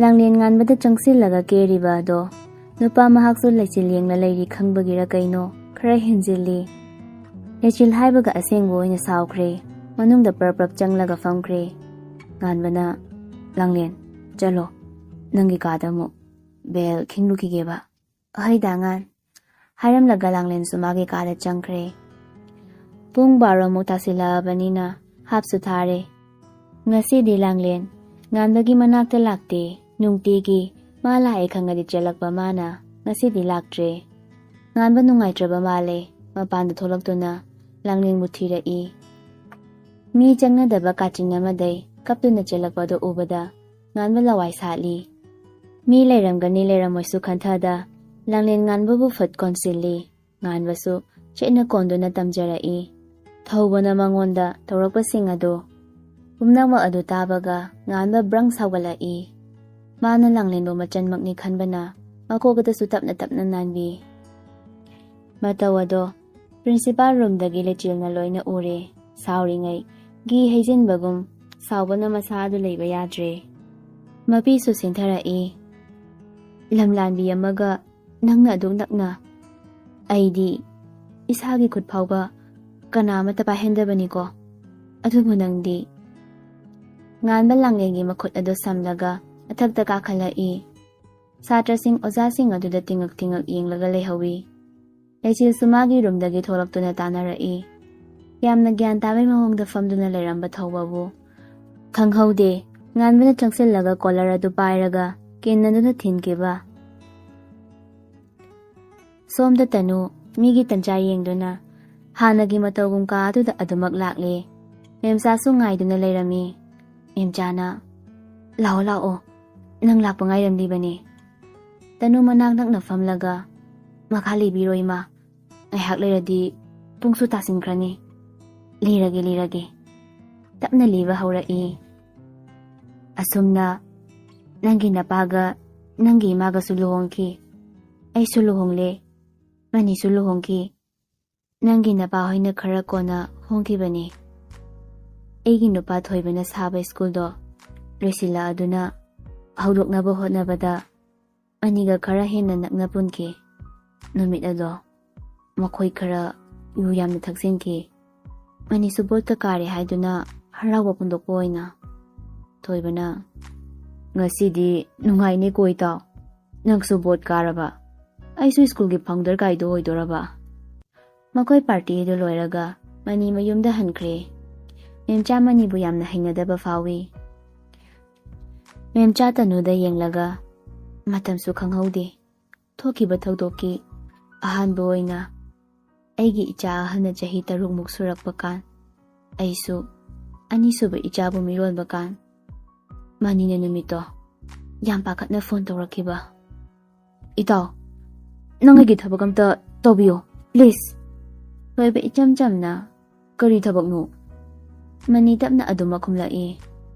ꯂꯥꯡꯂꯦꯟ ꯉꯥꯟꯕꯗ ꯆꯪꯁꯤꯜꯂꯒ ꯀꯦꯔꯤꯕ ꯑꯗꯣ ꯅꯨꯄꯥ ꯃꯍꯥꯛꯁꯨ ꯂꯩꯆꯤꯜ ꯌꯦꯡꯂ ꯂꯩꯔꯤ ꯈꯪꯕꯒꯤꯔ ꯀꯩꯅꯣ ꯈꯔ ꯍꯦꯟꯖꯤꯜꯂꯤ꯫ ꯂꯩꯆꯤꯜ ꯍꯥꯏꯕꯒ ꯑꯁꯦꯡꯕ ꯑꯣꯏꯅ ꯁꯥꯎꯈ꯭ꯔꯦ꯫ ꯃꯅꯨꯡꯗ ꯄ꯭ꯔꯞ ꯄ꯭ꯔꯞ ꯆꯪꯂꯒ ꯐꯝꯈ꯭ꯔꯦ꯫ ꯉꯥꯟꯕꯅ, "ꯂꯥꯡꯂꯦꯟ, ꯆꯠꯂꯣ, ꯅꯪꯒꯤ ꯀꯥꯗ ꯑꯃꯨꯛ ꯕꯦꯜ ꯈꯤꯡꯂꯨꯈꯤꯒꯦꯕ"꯫ "ꯑꯍꯩ ꯗꯥ ꯉꯥꯟ"꯫ ꯍꯥꯏꯔꯝꯂꯒ ꯂꯥꯡꯂꯦꯟꯁꯨ ꯃꯥꯒꯤ ꯀꯥꯗ ꯆꯪꯈ꯭ꯔꯦ꯫ ꯄꯨꯡ ꯕꯥꯔꯣꯃꯨꯛ ꯇꯥꯁꯤꯜꯂꯛꯑꯕꯅꯤꯅ ꯍꯥꯞꯁꯨ ꯊꯥꯔꯦ꯫ ꯉꯁꯤꯗꯤ ꯂꯥꯡꯂꯦꯟ ꯉꯥꯟꯕꯒꯤ ꯃꯅꯥꯛꯇ ꯂꯥꯛꯇꯦ꯫ ꯅꯨꯡꯇꯤꯒꯤ ꯃꯥ ꯂꯥꯛꯑꯦ ꯈꯪꯉꯗꯤ ꯆꯦꯜꯂꯛꯄ ꯃꯥꯅ ꯉꯁꯤꯗꯤ ꯂꯥꯛꯇ꯭ꯔꯦ꯫ ꯉꯥꯟꯕ ꯅꯨꯡꯉꯥꯏꯇ꯭ꯔꯕ ꯃꯥꯜꯂꯦ꯫ ꯃꯄꯥꯟꯗ ꯊꯣꯛꯂꯛꯇꯨꯅ ꯂꯥꯡꯂꯦꯟꯕꯨ ꯊꯤꯔꯛꯏ꯫ ꯃꯤ ꯆꯪꯅꯗꯕ ꯀꯥꯆꯤꯟ ꯑꯃꯗꯩ ꯀꯞꯇꯨꯅ ꯆꯦꯜꯂꯛꯄꯗꯣ ꯎꯕꯗ ꯉꯥꯟꯕ ꯂꯋꯥꯏ ꯁꯥꯠꯂꯤ꯫ ꯃꯤ ꯂꯩꯔꯝꯒꯅꯤ ꯂꯩꯔꯝꯃꯣꯏꯁꯨ ꯈꯟꯊꯗ ꯂꯥꯡꯂꯦꯟ ꯉꯥꯟꯕꯕꯨ ꯐꯠ ꯀꯣꯟꯁꯤꯜꯂꯤ꯫ ꯉꯥꯟꯕꯁꯨ ꯆꯦꯠꯅ ꯀꯣꯟꯗꯨꯅ ꯇꯝꯖꯔꯛꯏ꯫ ꯊꯧꯕꯅ ꯃꯉꯣꯟꯗ ꯇꯧꯔꯛꯄꯁꯤꯡ ꯑꯗꯨ ꯄꯨꯝꯅꯃꯛ ꯑꯗꯨ ꯇꯥꯕꯒ ꯉꯥꯟꯕ ꯕ꯭ꯔꯪ ꯁꯥꯎꯒꯠꯂꯛꯏ꯫ ꯃꯥꯅ ꯂꯥꯡꯂꯦꯟꯕꯨ ꯃꯆꯟꯃꯛꯅꯤ ꯈꯟꯕꯅ ꯃꯀꯣꯛꯇꯁꯨ ꯇꯞꯅ ꯇꯞꯅ ꯅꯥꯟꯕꯤ꯫ ꯃꯇꯧ ꯑꯗꯣ ꯄ꯭ꯔꯤꯟꯁꯤꯄꯥꯜ ꯔꯨꯝꯗꯒꯤ ꯂꯩꯆꯤꯜꯅ ꯂꯣꯏꯅ ꯎꯔꯦ꯫ ꯁꯥꯎꯔꯤꯉꯩ ꯘꯤ ꯍꯩꯖꯤꯟꯕꯒꯨꯝ ꯁꯥꯎꯕꯅ ꯃꯁꯥ ꯑꯗꯨ ꯂꯩꯕ ꯌꯥꯗ꯭ꯔꯦ꯫ ꯃꯄꯤꯁꯨ ꯁꯤꯟꯊꯔꯛꯏ꯫ "ꯂꯝꯂꯥꯟꯕꯤ ꯑꯃꯒ ꯅꯪꯅ ꯑꯗꯨꯛ ꯅꯛꯅ"꯫ "ꯑꯩꯗꯤ ꯏꯁꯥꯒꯤ ꯈꯨꯠ ꯐꯥꯎꯕ ꯀꯅꯥ ꯑꯃꯠꯇ ꯄꯥꯏꯍꯟꯗꯕꯅꯤꯀꯣ꯫ ꯑꯗꯨꯕꯨ ꯅꯪꯗꯤ"꯫ ꯉꯥꯟꯕ ꯂꯥꯡꯂꯦꯟꯒꯤ ꯃꯈꯨꯠ ꯑꯗꯨ ꯁꯝꯂꯒ ꯃꯊꯛꯇ ꯀꯥꯈꯠꯂꯛꯏ꯫ ꯁꯥꯇ꯭ꯔꯁꯤꯡ ꯑꯣꯖꯥꯁꯤꯡ ꯑꯗꯨꯗ ꯇꯤꯡꯉꯛ ꯇꯤꯡꯉꯛ ꯌꯦꯡꯂꯒ ꯂꯩꯍꯧꯏ꯫ ꯂꯩꯆꯤꯜꯁꯨ ꯃꯥꯒꯤ ꯔꯨꯝꯗꯒꯤ ꯊꯣꯛꯂꯛꯇꯨꯅ ꯇꯥꯟꯅꯔꯛꯏ꯫ ꯌꯥꯝꯅ ꯒ꯭ꯌꯥꯟ ꯇꯥꯕꯩ ꯃꯑꯣꯡꯗ ꯐꯝꯗꯨꯅ ꯂꯩꯔꯝꯕ ꯊꯧꯕꯕꯨ ꯈꯪꯍꯧꯗꯦ꯫ ꯉꯥꯟꯕꯅ ꯆꯪꯁꯤꯜꯂꯒ ꯀꯣꯂꯔ ꯑꯗꯨ ꯄꯥꯏꯔꯒ ꯀꯤꯟꯅꯗꯨꯅ ꯊꯤꯟꯈꯤꯕ꯫ ꯁꯣꯝꯗ ꯇꯅꯨ ꯃꯤꯒꯤ ꯇꯟꯖꯥ ꯌꯦꯡꯗꯨꯅ ꯍꯥꯟꯅꯒꯤ ꯃꯇꯧꯒꯨꯝ ꯀꯥ ꯑꯗꯨꯗ ꯑꯗꯨꯃꯛ ꯂꯥꯛꯂꯦ꯫ ꯃꯦꯝꯆꯥꯁꯨ ꯉꯥꯏꯗꯨꯅ ꯂꯩꯔꯝꯃꯤ꯫ ꯃꯦꯝꯆꯥꯅ, "ꯂꯥꯛꯑꯣ, ꯂꯥꯛꯑꯣ, ꯅꯪ ꯂꯥꯛꯄ ꯉꯥꯏꯔꯝꯂꯤꯕꯅꯤ"꯫ ꯇꯅꯨ ꯃꯅꯥꯛ ꯅꯛꯅ ꯐꯝꯂꯒ, "ꯃꯈꯥ ꯂꯤꯕꯤꯔꯣ ꯏꯃꯥ, ꯉꯥꯏꯍꯥꯛ ꯂꯩꯔꯗꯤ ꯄꯨꯡꯁꯨ ꯇꯥꯁꯤꯟꯈ꯭ꯔꯅꯤ꯫ ꯂꯤꯔꯒꯦ, ꯂꯤꯔꯒꯦ"꯫ ꯇꯞꯅ ꯂꯤꯕ ꯍꯧꯔꯛꯏ꯫ ꯑꯁꯨꯝꯅ ꯅꯪꯒꯤ ꯅꯄꯥꯒ ꯅꯪꯒꯤ ꯏꯃꯥꯒꯁꯨ ꯂꯨꯍꯣꯡꯈꯤ꯫ ꯑꯩꯁꯨ ꯂꯨꯍꯣꯡꯂꯦ꯫ ꯃꯅꯤꯁꯨ ꯂꯨꯍꯣꯡꯈꯤ꯫ ꯅꯪꯒꯤ ꯅꯄꯥ ꯍꯣꯏꯅ ꯈꯔ ꯀꯣꯟꯅ ꯍꯣꯡꯈꯤꯕꯅꯤ꯫ ꯑꯩꯒꯤ ꯅꯨꯄꯥ ꯊꯣꯏꯕꯅ ꯁꯥꯕ ꯁ꯭ꯀꯨꯜꯗꯣ ꯂꯣꯏꯁꯤꯜꯂꯛꯑꯗꯨꯅ ꯍꯧꯗꯣꯛꯅꯕ ꯍꯣꯠꯅꯕꯗ ꯃꯅꯤꯒ ꯈꯔ ꯍꯦꯟꯅ ꯅꯛꯅ ꯄꯨꯟꯈꯤ꯫ ꯅꯨꯃꯤꯠ ꯑꯗꯣ ꯃꯈꯣꯏ ꯈꯔ ꯌꯨ ꯌꯥꯝꯅ ꯊꯛꯆꯤꯟꯈꯤ꯫ ꯃꯅꯤꯁꯨ ꯕꯣꯠꯀ ꯀꯥꯔꯦ ꯍꯥꯏꯗꯨꯅ ꯍꯔꯥꯎꯕ ꯐꯣꯡꯗꯣꯛꯄ ꯑꯣꯏꯅ ꯊꯣꯏꯕꯅ, "ꯉꯁꯤꯗꯤ ꯅꯨꯡꯉꯥꯏꯅꯦꯀꯣ ꯏꯇꯥꯎ, ꯅꯪꯁꯨ ꯕꯣꯠ ꯀꯥꯔꯕ, ꯑꯩꯁꯨ ꯁ꯭ꯀꯨꯜꯒꯤ ꯐꯥꯎꯟꯗꯔ ꯀꯥꯏꯗꯣ ꯑꯣꯏꯗꯣꯔꯕ?" ꯃꯈꯣꯏ ꯄꯥꯔꯇꯤꯗꯨ ꯂꯣꯏꯔꯒ ꯃꯅꯤ ꯃꯌꯨꯝꯗ ꯍꯟꯈ꯭ꯔꯦ꯫ ꯃꯦꯝꯆꯥ ꯃꯅꯤꯕꯨ ꯌꯥꯝꯅ ꯍꯩꯅꯗꯕ ꯐꯥꯎꯏ꯫ ꯃꯦꯝꯆꯥ ꯇꯅꯨꯗ ꯌꯦꯡꯂꯒ, "ꯃꯇꯝꯁꯨ ꯈꯪꯍꯧꯗꯦ꯫ ꯊꯣꯛꯈꯤꯕ ꯊꯧꯗꯣꯛꯀꯤ ꯑꯍꯥꯟꯕ ꯑꯣꯏꯅ ꯑꯩꯒꯤ ꯏꯆꯥ ꯑꯍꯜꯅ ꯆꯍꯤ ꯇꯔꯨꯛꯃꯨꯛ ꯁꯨꯔꯛꯄ ꯀꯥꯟ, ꯑꯩꯁꯨ ꯑꯅꯤꯁꯨꯕ ꯏꯆꯥꯕꯨ ꯃꯤꯔꯣꯟꯕ ꯀꯥꯟ, ꯃꯅꯤꯅ ꯅꯨꯃꯤꯠꯇꯣ ꯌꯥꯝ ꯄꯥꯈꯠꯅ ꯐꯣꯟ ꯇꯧꯔꯛꯈꯤꯕ꯫ ꯏꯇꯥꯎ, ꯅꯪ ꯑꯩꯒꯤ ꯊꯕꯛ ꯑꯝꯇ ꯇꯧꯕꯤꯌꯣ, ꯄ꯭ꯂꯤꯖ꯫" ꯊꯣꯏꯕ ꯏꯆꯝ ꯆꯝꯅ, "ꯀꯔꯤ ꯊꯕꯛꯅꯣ?" ꯃꯅꯤ ꯇꯞꯅ ꯑꯗꯨꯃꯛ ꯈꯨꯝꯂꯛꯏ,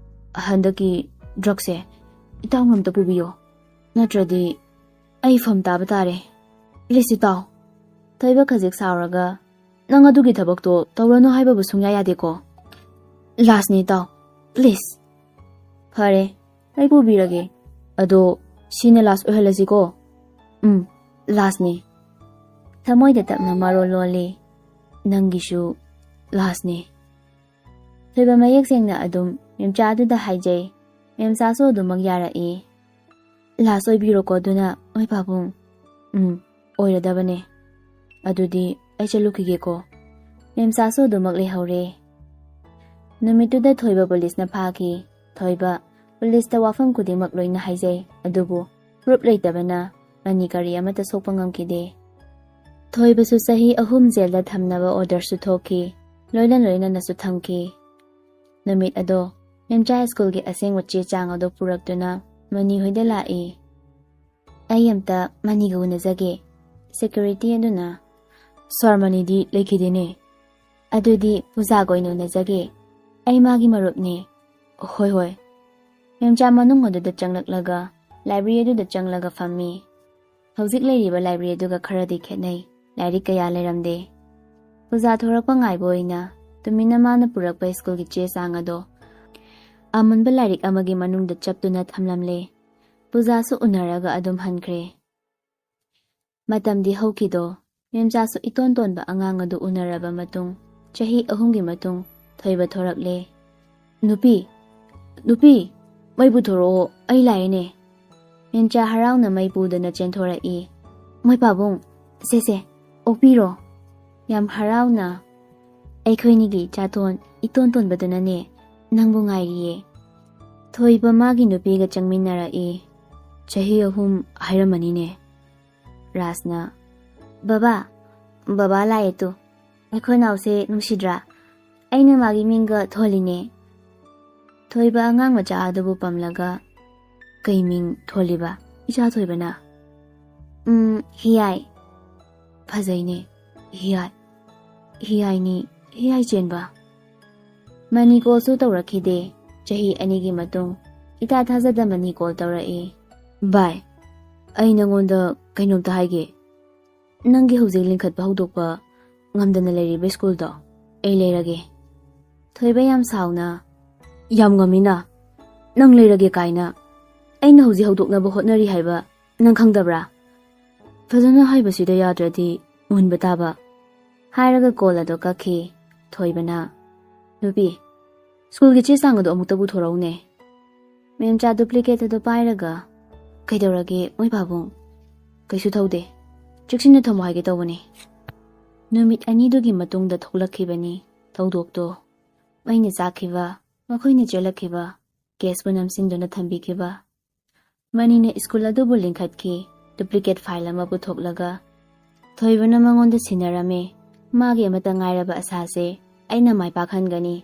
"ꯍꯟꯗꯛꯀꯤ ꯗ꯭ꯔꯛꯁꯦ ꯏꯇꯥꯎꯅ ꯑꯝꯇ ꯄꯨꯕꯤꯌꯣ, ꯅꯠꯇ꯭ꯔꯗꯤ ꯑꯩ ꯐꯝ ꯇꯥꯕ ꯇꯥꯔꯦ꯫ ꯄ꯭ꯂꯤꯖ ꯏꯇꯥꯎ꯫" ꯊꯣꯏꯕ ꯈꯖꯤꯛ ꯁꯥꯎꯔꯒ, "ꯅꯪ ꯑꯗꯨꯒꯤ ꯊꯕꯛꯇꯣ ꯇꯧꯔꯅꯨ ꯍꯥꯏꯕꯕꯨ ꯁꯨꯡꯌꯥ ꯌꯥꯗꯦꯀꯣ꯫ ꯂꯥꯁꯅꯤ ꯏꯇꯥꯎ, ꯄ꯭ꯂꯤꯖ꯫" "ꯐꯔꯦ, ꯑꯩ ꯄꯨꯕꯤꯔꯒꯦ꯫ ꯑꯗꯣ ꯁꯤꯅ ꯂꯥꯁ ꯑꯣꯏꯍꯜꯂꯁꯤꯀꯣ꯫" "ꯎꯝ, ꯂꯥꯁꯅꯤ꯫" ꯊꯃꯣꯏꯗ ꯇꯞꯅ ꯃꯔꯣꯜ ꯂꯣꯜꯂꯤ, "ꯅꯪꯒꯤꯁꯨ ꯂꯥꯁꯅꯤ꯫" ꯊꯣꯏꯕ ꯃꯌꯦꯛ ꯁꯦꯡꯅ ꯑꯗꯨꯝ ꯃꯦꯝꯆꯥꯗꯨꯗ ꯍꯥꯏꯖꯩ꯫ ꯃꯦꯝꯆꯥꯁꯨ ꯑꯗꯨꯃꯛ ꯌꯥꯔꯛꯏ꯫ "ꯂꯥꯁ ꯑꯣꯏꯕꯤꯔꯣꯀꯣ ꯑꯗꯨꯅ, ꯃꯣꯏ ꯄꯥꯕꯨꯡ꯫" "ꯎꯝ, ꯑꯣꯏꯔꯗꯕꯅꯦ꯫ ꯑꯗꯨꯗꯤ ꯑꯩ ꯆꯠꯂꯨꯈꯤꯒꯦꯀꯣ꯫" ꯃꯦꯝꯆꯥꯁꯨ ꯑꯗꯨꯃꯛ ꯂꯩꯍꯧꯔꯦ꯫ ꯅꯨꯃꯤꯠꯇꯨꯗ ꯊꯣꯏꯕ ꯄꯨꯂꯤꯁꯅ ꯐꯥꯈꯤ꯫ ꯊꯣꯏꯕ ꯄꯨꯂꯤꯁꯇ ꯋꯥꯐꯝ ꯈꯨꯗꯤꯡꯃꯛ ꯂꯣꯏꯅ ꯍꯥꯏꯖꯩ, ꯑꯗꯨꯕꯨ ꯄ꯭ꯔꯨꯞ ꯂꯩꯇꯕꯅ ꯃꯅꯤ ꯀꯔꯤ ꯑꯃꯠꯇ ꯁꯣꯛꯄ ꯉꯝꯈꯤꯗꯦ꯫ ꯊꯣꯏꯕꯁꯨ ꯆꯍꯤ ꯑꯍꯨꯝ ꯖꯦꯜꯗ ꯊꯝꯅꯕ ꯑꯣꯔꯗꯔꯁꯨ ꯊꯣꯛꯈꯤ, ꯂꯣꯏꯅ ꯂꯣꯏꯅꯅꯁꯨ ꯊꯝꯈꯤ꯫ ꯅꯨꯃꯤꯠ ꯑꯗꯣ ꯃꯦꯝꯆꯥ ꯁ꯭ꯀꯨꯜꯒꯤ ꯑꯁꯦꯡꯕ ꯆꯦ ꯆꯥꯡ ꯑꯗꯨ ꯄꯨꯔꯛꯇꯨꯅ ꯃꯅꯤ ꯍꯣꯏꯗ ꯂꯥꯛꯏ꯫ "ꯑꯩ ꯑꯝꯇ ꯃꯅꯤꯒ ꯎꯅꯖꯒꯦ꯫" ꯁꯦꯀ꯭ꯌꯨꯔꯤꯇꯤ ꯑꯗꯨꯅ, "ꯁꯥꯔ, ꯃꯅꯤꯗꯤ ꯂꯩꯈꯤꯗꯦꯅꯦ꯫" "ꯑꯗꯨꯗꯤ ꯄꯨꯖꯥꯒ ꯑꯣꯏꯅ ꯎꯅꯖꯒꯦ꯫ ꯑꯩ ꯃꯥꯒꯤ ꯃꯔꯨꯞꯅꯦ꯫" "ꯍꯣꯏ, ꯍꯣꯏ꯫" ꯃꯦꯝꯆꯥ ꯃꯅꯨꯡ ꯑꯗꯨꯗ ꯆꯪꯂꯛꯂꯒ ꯂꯥꯏꯕ꯭ꯔꯦꯔꯤ ꯑꯗꯨꯗ ꯆꯪꯂꯒ ꯐꯝꯃꯤ꯫ ꯍꯧꯖꯤꯛ ꯂꯩꯔꯤꯕ ꯂꯥꯏꯕ꯭ꯔꯦꯔꯤ ꯑꯗꯨꯒ ꯈꯔꯗꯤ ꯈꯦꯠꯅꯩ꯫ ꯂꯥꯏꯔꯤꯛ ꯀꯌꯥ ꯂꯩꯔꯝꯗꯦ꯫ ꯄꯨꯖꯥ ꯊꯣꯔꯛꯄ ꯉꯥꯏꯕ ꯑꯣꯏꯅ ꯇꯨꯃꯤꯟꯅ ꯃꯥꯅ ꯄꯨꯔꯛꯄ ꯁ꯭ꯀꯨꯜꯒꯤ ꯆꯦ ꯆꯥꯡ ꯑꯗꯣ ꯑꯃꯨꯟꯕ ꯂꯥꯏꯔꯤꯛ ꯑꯃꯒꯤ ꯃꯅꯨꯡꯗ ꯆꯞꯇꯨꯅ ꯊꯝꯂꯝꯂꯦ꯫ ꯄꯨꯖꯥꯁꯨ ꯎꯅꯔꯒ ꯑꯗꯨꯝ ꯍꯟꯈ꯭ꯔꯦ꯫ ꯃꯇꯝꯗꯤ ꯍꯧꯈꯤꯗꯣ꯫ ꯃꯦꯝꯆꯥꯁꯨ ꯏꯇꯣꯟ ꯇꯣꯟꯕ ꯑꯉꯥꯡ ꯑꯗꯨ ꯎꯅꯔꯕ ꯃꯇꯨꯡ ꯆꯍꯤ ꯑꯍꯨꯝꯒꯤ ꯃꯇꯨꯡ ꯊꯣꯏꯕ ꯊꯣꯔꯛꯂꯦ꯫ "ꯅꯨꯄꯤ, ꯅꯨꯄꯤ, ꯃꯩ ꯄꯨꯊꯣꯔꯛꯑꯣ, ꯑꯩ ꯂꯥꯛꯑꯦꯅꯦ!" ꯃꯦꯝꯆꯥ ꯍꯔꯥꯎꯅ ꯃꯩ ꯄꯨꯗꯨꯅ ꯆꯦꯟꯊꯣꯔꯛꯏ꯫ "ꯃꯣꯏ ꯄꯥꯕꯨꯡ, ꯁꯦ ꯁꯦ, ꯑꯣꯛꯄꯤꯔꯣ꯫" ꯌꯥꯝ ꯍꯔꯥꯎꯅ, "ꯑꯩꯈꯣꯏꯅꯤꯒꯤ ꯏꯆꯥꯇꯣꯟ ꯏꯇꯣꯟ ꯇꯣꯟꯕꯗꯨꯅꯅꯦ ꯅꯪꯕꯨ ꯉꯥꯏꯔꯤꯌꯦ꯫" ꯊꯣꯏꯕ ꯃꯥꯒꯤ ꯅꯨꯄꯤꯒ ꯆꯪꯃꯤꯟꯅꯔꯛꯏ꯫ "ꯆꯍꯤ ꯑꯍꯨꯝ ꯍꯥꯏꯔꯝꯃꯅꯤꯅꯦ꯫" ꯔꯥꯖꯅ, "ꯕꯕꯥ, ꯕꯕꯥ ꯂꯥꯛꯑꯦ ꯇꯨ꯫ ꯑꯩꯈꯣꯏ ꯅꯥꯎꯁꯦ ꯅꯨꯡꯁꯤꯗ꯭ꯔꯥ? ꯑꯩꯅ ꯃꯥꯒꯤ ꯃꯤꯡꯒ ꯊꯣꯜꯂꯤꯅꯦ꯫" ꯊꯣꯏꯕ ꯑꯉꯥꯡ ꯃꯆꯥ ꯑꯗꯨꯕꯨ ꯄꯝꯂꯒ, "ꯀꯩ ꯃꯤꯡ ꯊꯣꯜꯂꯤꯕ, ꯏꯆꯥ ꯊꯣꯏꯕꯅ?" "ꯎꯝ, ꯍꯤꯌꯥꯏ꯫" "ꯐꯖꯩꯅꯦ, ꯍꯤꯌꯥꯏ꯫ ꯍꯤꯌꯥꯏꯅꯤ, ꯍꯤꯌꯥꯏ ꯆꯦꯟꯕ꯫" ꯃꯅꯤ ꯀꯣꯜꯁꯨ ꯇꯧꯔꯛꯈꯤꯗꯦ꯫ ꯆꯍꯤ ꯑꯅꯤꯒꯤ ꯃꯇꯨꯡ ꯏꯇꯥ ꯊꯥꯖꯗ ꯃꯅꯤ ꯀꯣꯜ ꯇꯧꯔꯛꯏ꯫ "ꯚꯥꯏ, ꯑꯩ ꯅꯪꯉꯣꯟꯗ ꯀꯩꯅꯣꯝꯇ ꯍꯥꯏꯒꯦ꯫ ꯅꯪꯒꯤ ꯍꯧꯖꯤꯛ ꯂꯤꯡꯈꯠꯄ ꯍꯧꯗꯣꯛꯄ ꯉꯝꯗꯅ ꯂꯩꯔꯤꯕ ꯁ꯭ꯀꯨꯜꯗꯣ ꯑꯩ ꯂꯩꯔꯒꯦ꯫" ꯊꯣꯏꯕ ꯌꯥꯝ ꯁꯥꯎꯅ, "ꯌꯥꯝ ꯉꯝꯃꯤꯅ꯫ ꯅꯪ ꯂꯩꯔꯒꯦ ꯀꯥꯏꯅ꯫ ꯑꯩꯅ ꯍꯧꯖꯤꯛ ꯍꯧꯗꯣꯛꯅꯕ ꯍꯣꯠꯅꯔꯤ ꯍꯥꯏꯕ ꯅꯪ ꯈꯪꯗꯕ꯭ꯔꯥ? ꯐꯖꯅ ꯍꯥꯏꯕꯁꯤꯗ ꯌꯥꯗ꯭ꯔꯗꯤ ꯃꯨꯟꯕ ꯇꯥꯕ꯫" ꯍꯥꯏꯔꯒ ꯀꯣꯜ ꯑꯗꯣ ꯀꯛꯈꯤ꯫ ꯊꯣꯏꯕꯅ, "ꯅꯨꯄꯤ, ꯁ꯭ꯀꯨꯜꯒꯤ ꯆꯦ ꯆꯥꯡ ꯑꯗꯣ ꯑꯃꯨꯛꯇ ꯄꯨꯊꯣꯔꯛꯎꯅꯦ꯫" ꯃꯦꯝꯆꯥ ꯗꯨꯄ꯭ꯂꯤꯀꯦꯠ ꯑꯗꯣ ꯄꯥꯏꯔꯒ, "ꯀꯩꯗꯧꯔꯒꯦ ꯃꯣꯏ ꯄꯥꯕꯨꯡ?" "ꯀꯩꯁꯨ ꯇꯧꯗꯦ, ꯆꯦꯛꯁꯤꯟꯅ ꯊꯝꯃꯣ ꯍꯥꯏꯒꯦ ꯇꯧꯕꯅꯦ꯫" ꯅꯨꯃꯤꯠ ꯑꯅꯤꯗꯨꯒꯤ ꯃꯇꯨꯡꯗ ꯊꯣꯛꯂꯛꯈꯤꯕꯅꯤ ꯊꯧꯗꯣꯛꯇꯣ꯫ ꯃꯩꯅ ꯆꯥꯛꯈꯤꯕ, ꯃꯈꯣꯏꯅ ꯆꯦꯜꯂꯛꯈꯤꯕ, ꯀꯦꯁꯄꯨ ꯅꯝꯁꯤꯟꯗꯨꯅ ꯊꯝꯕꯤꯈꯤꯕ꯫ ꯃꯅꯤꯅ ꯁ꯭ꯀꯨꯜ ꯑꯗꯨꯕꯨ ꯂꯤꯡꯈꯠꯈꯤ꯫ ꯗꯨꯄ꯭ꯂꯤꯀꯦꯠ ꯐꯥꯏꯜ ꯑꯃ ꯄꯨꯊꯣꯛꯂꯒ ꯊꯣꯏꯕꯅ ꯃꯉꯣꯟꯗ ꯁꯤꯟꯅꯔꯝꯃꯤ꯫ ꯃꯥꯒꯤ ꯑꯃꯠꯇ ꯉꯥꯏꯔꯕ ꯑꯁꯥꯁꯦ ꯑꯩꯅ ꯃꯥꯏ ꯄꯥꯛꯍꯟꯒꯅꯤ꯫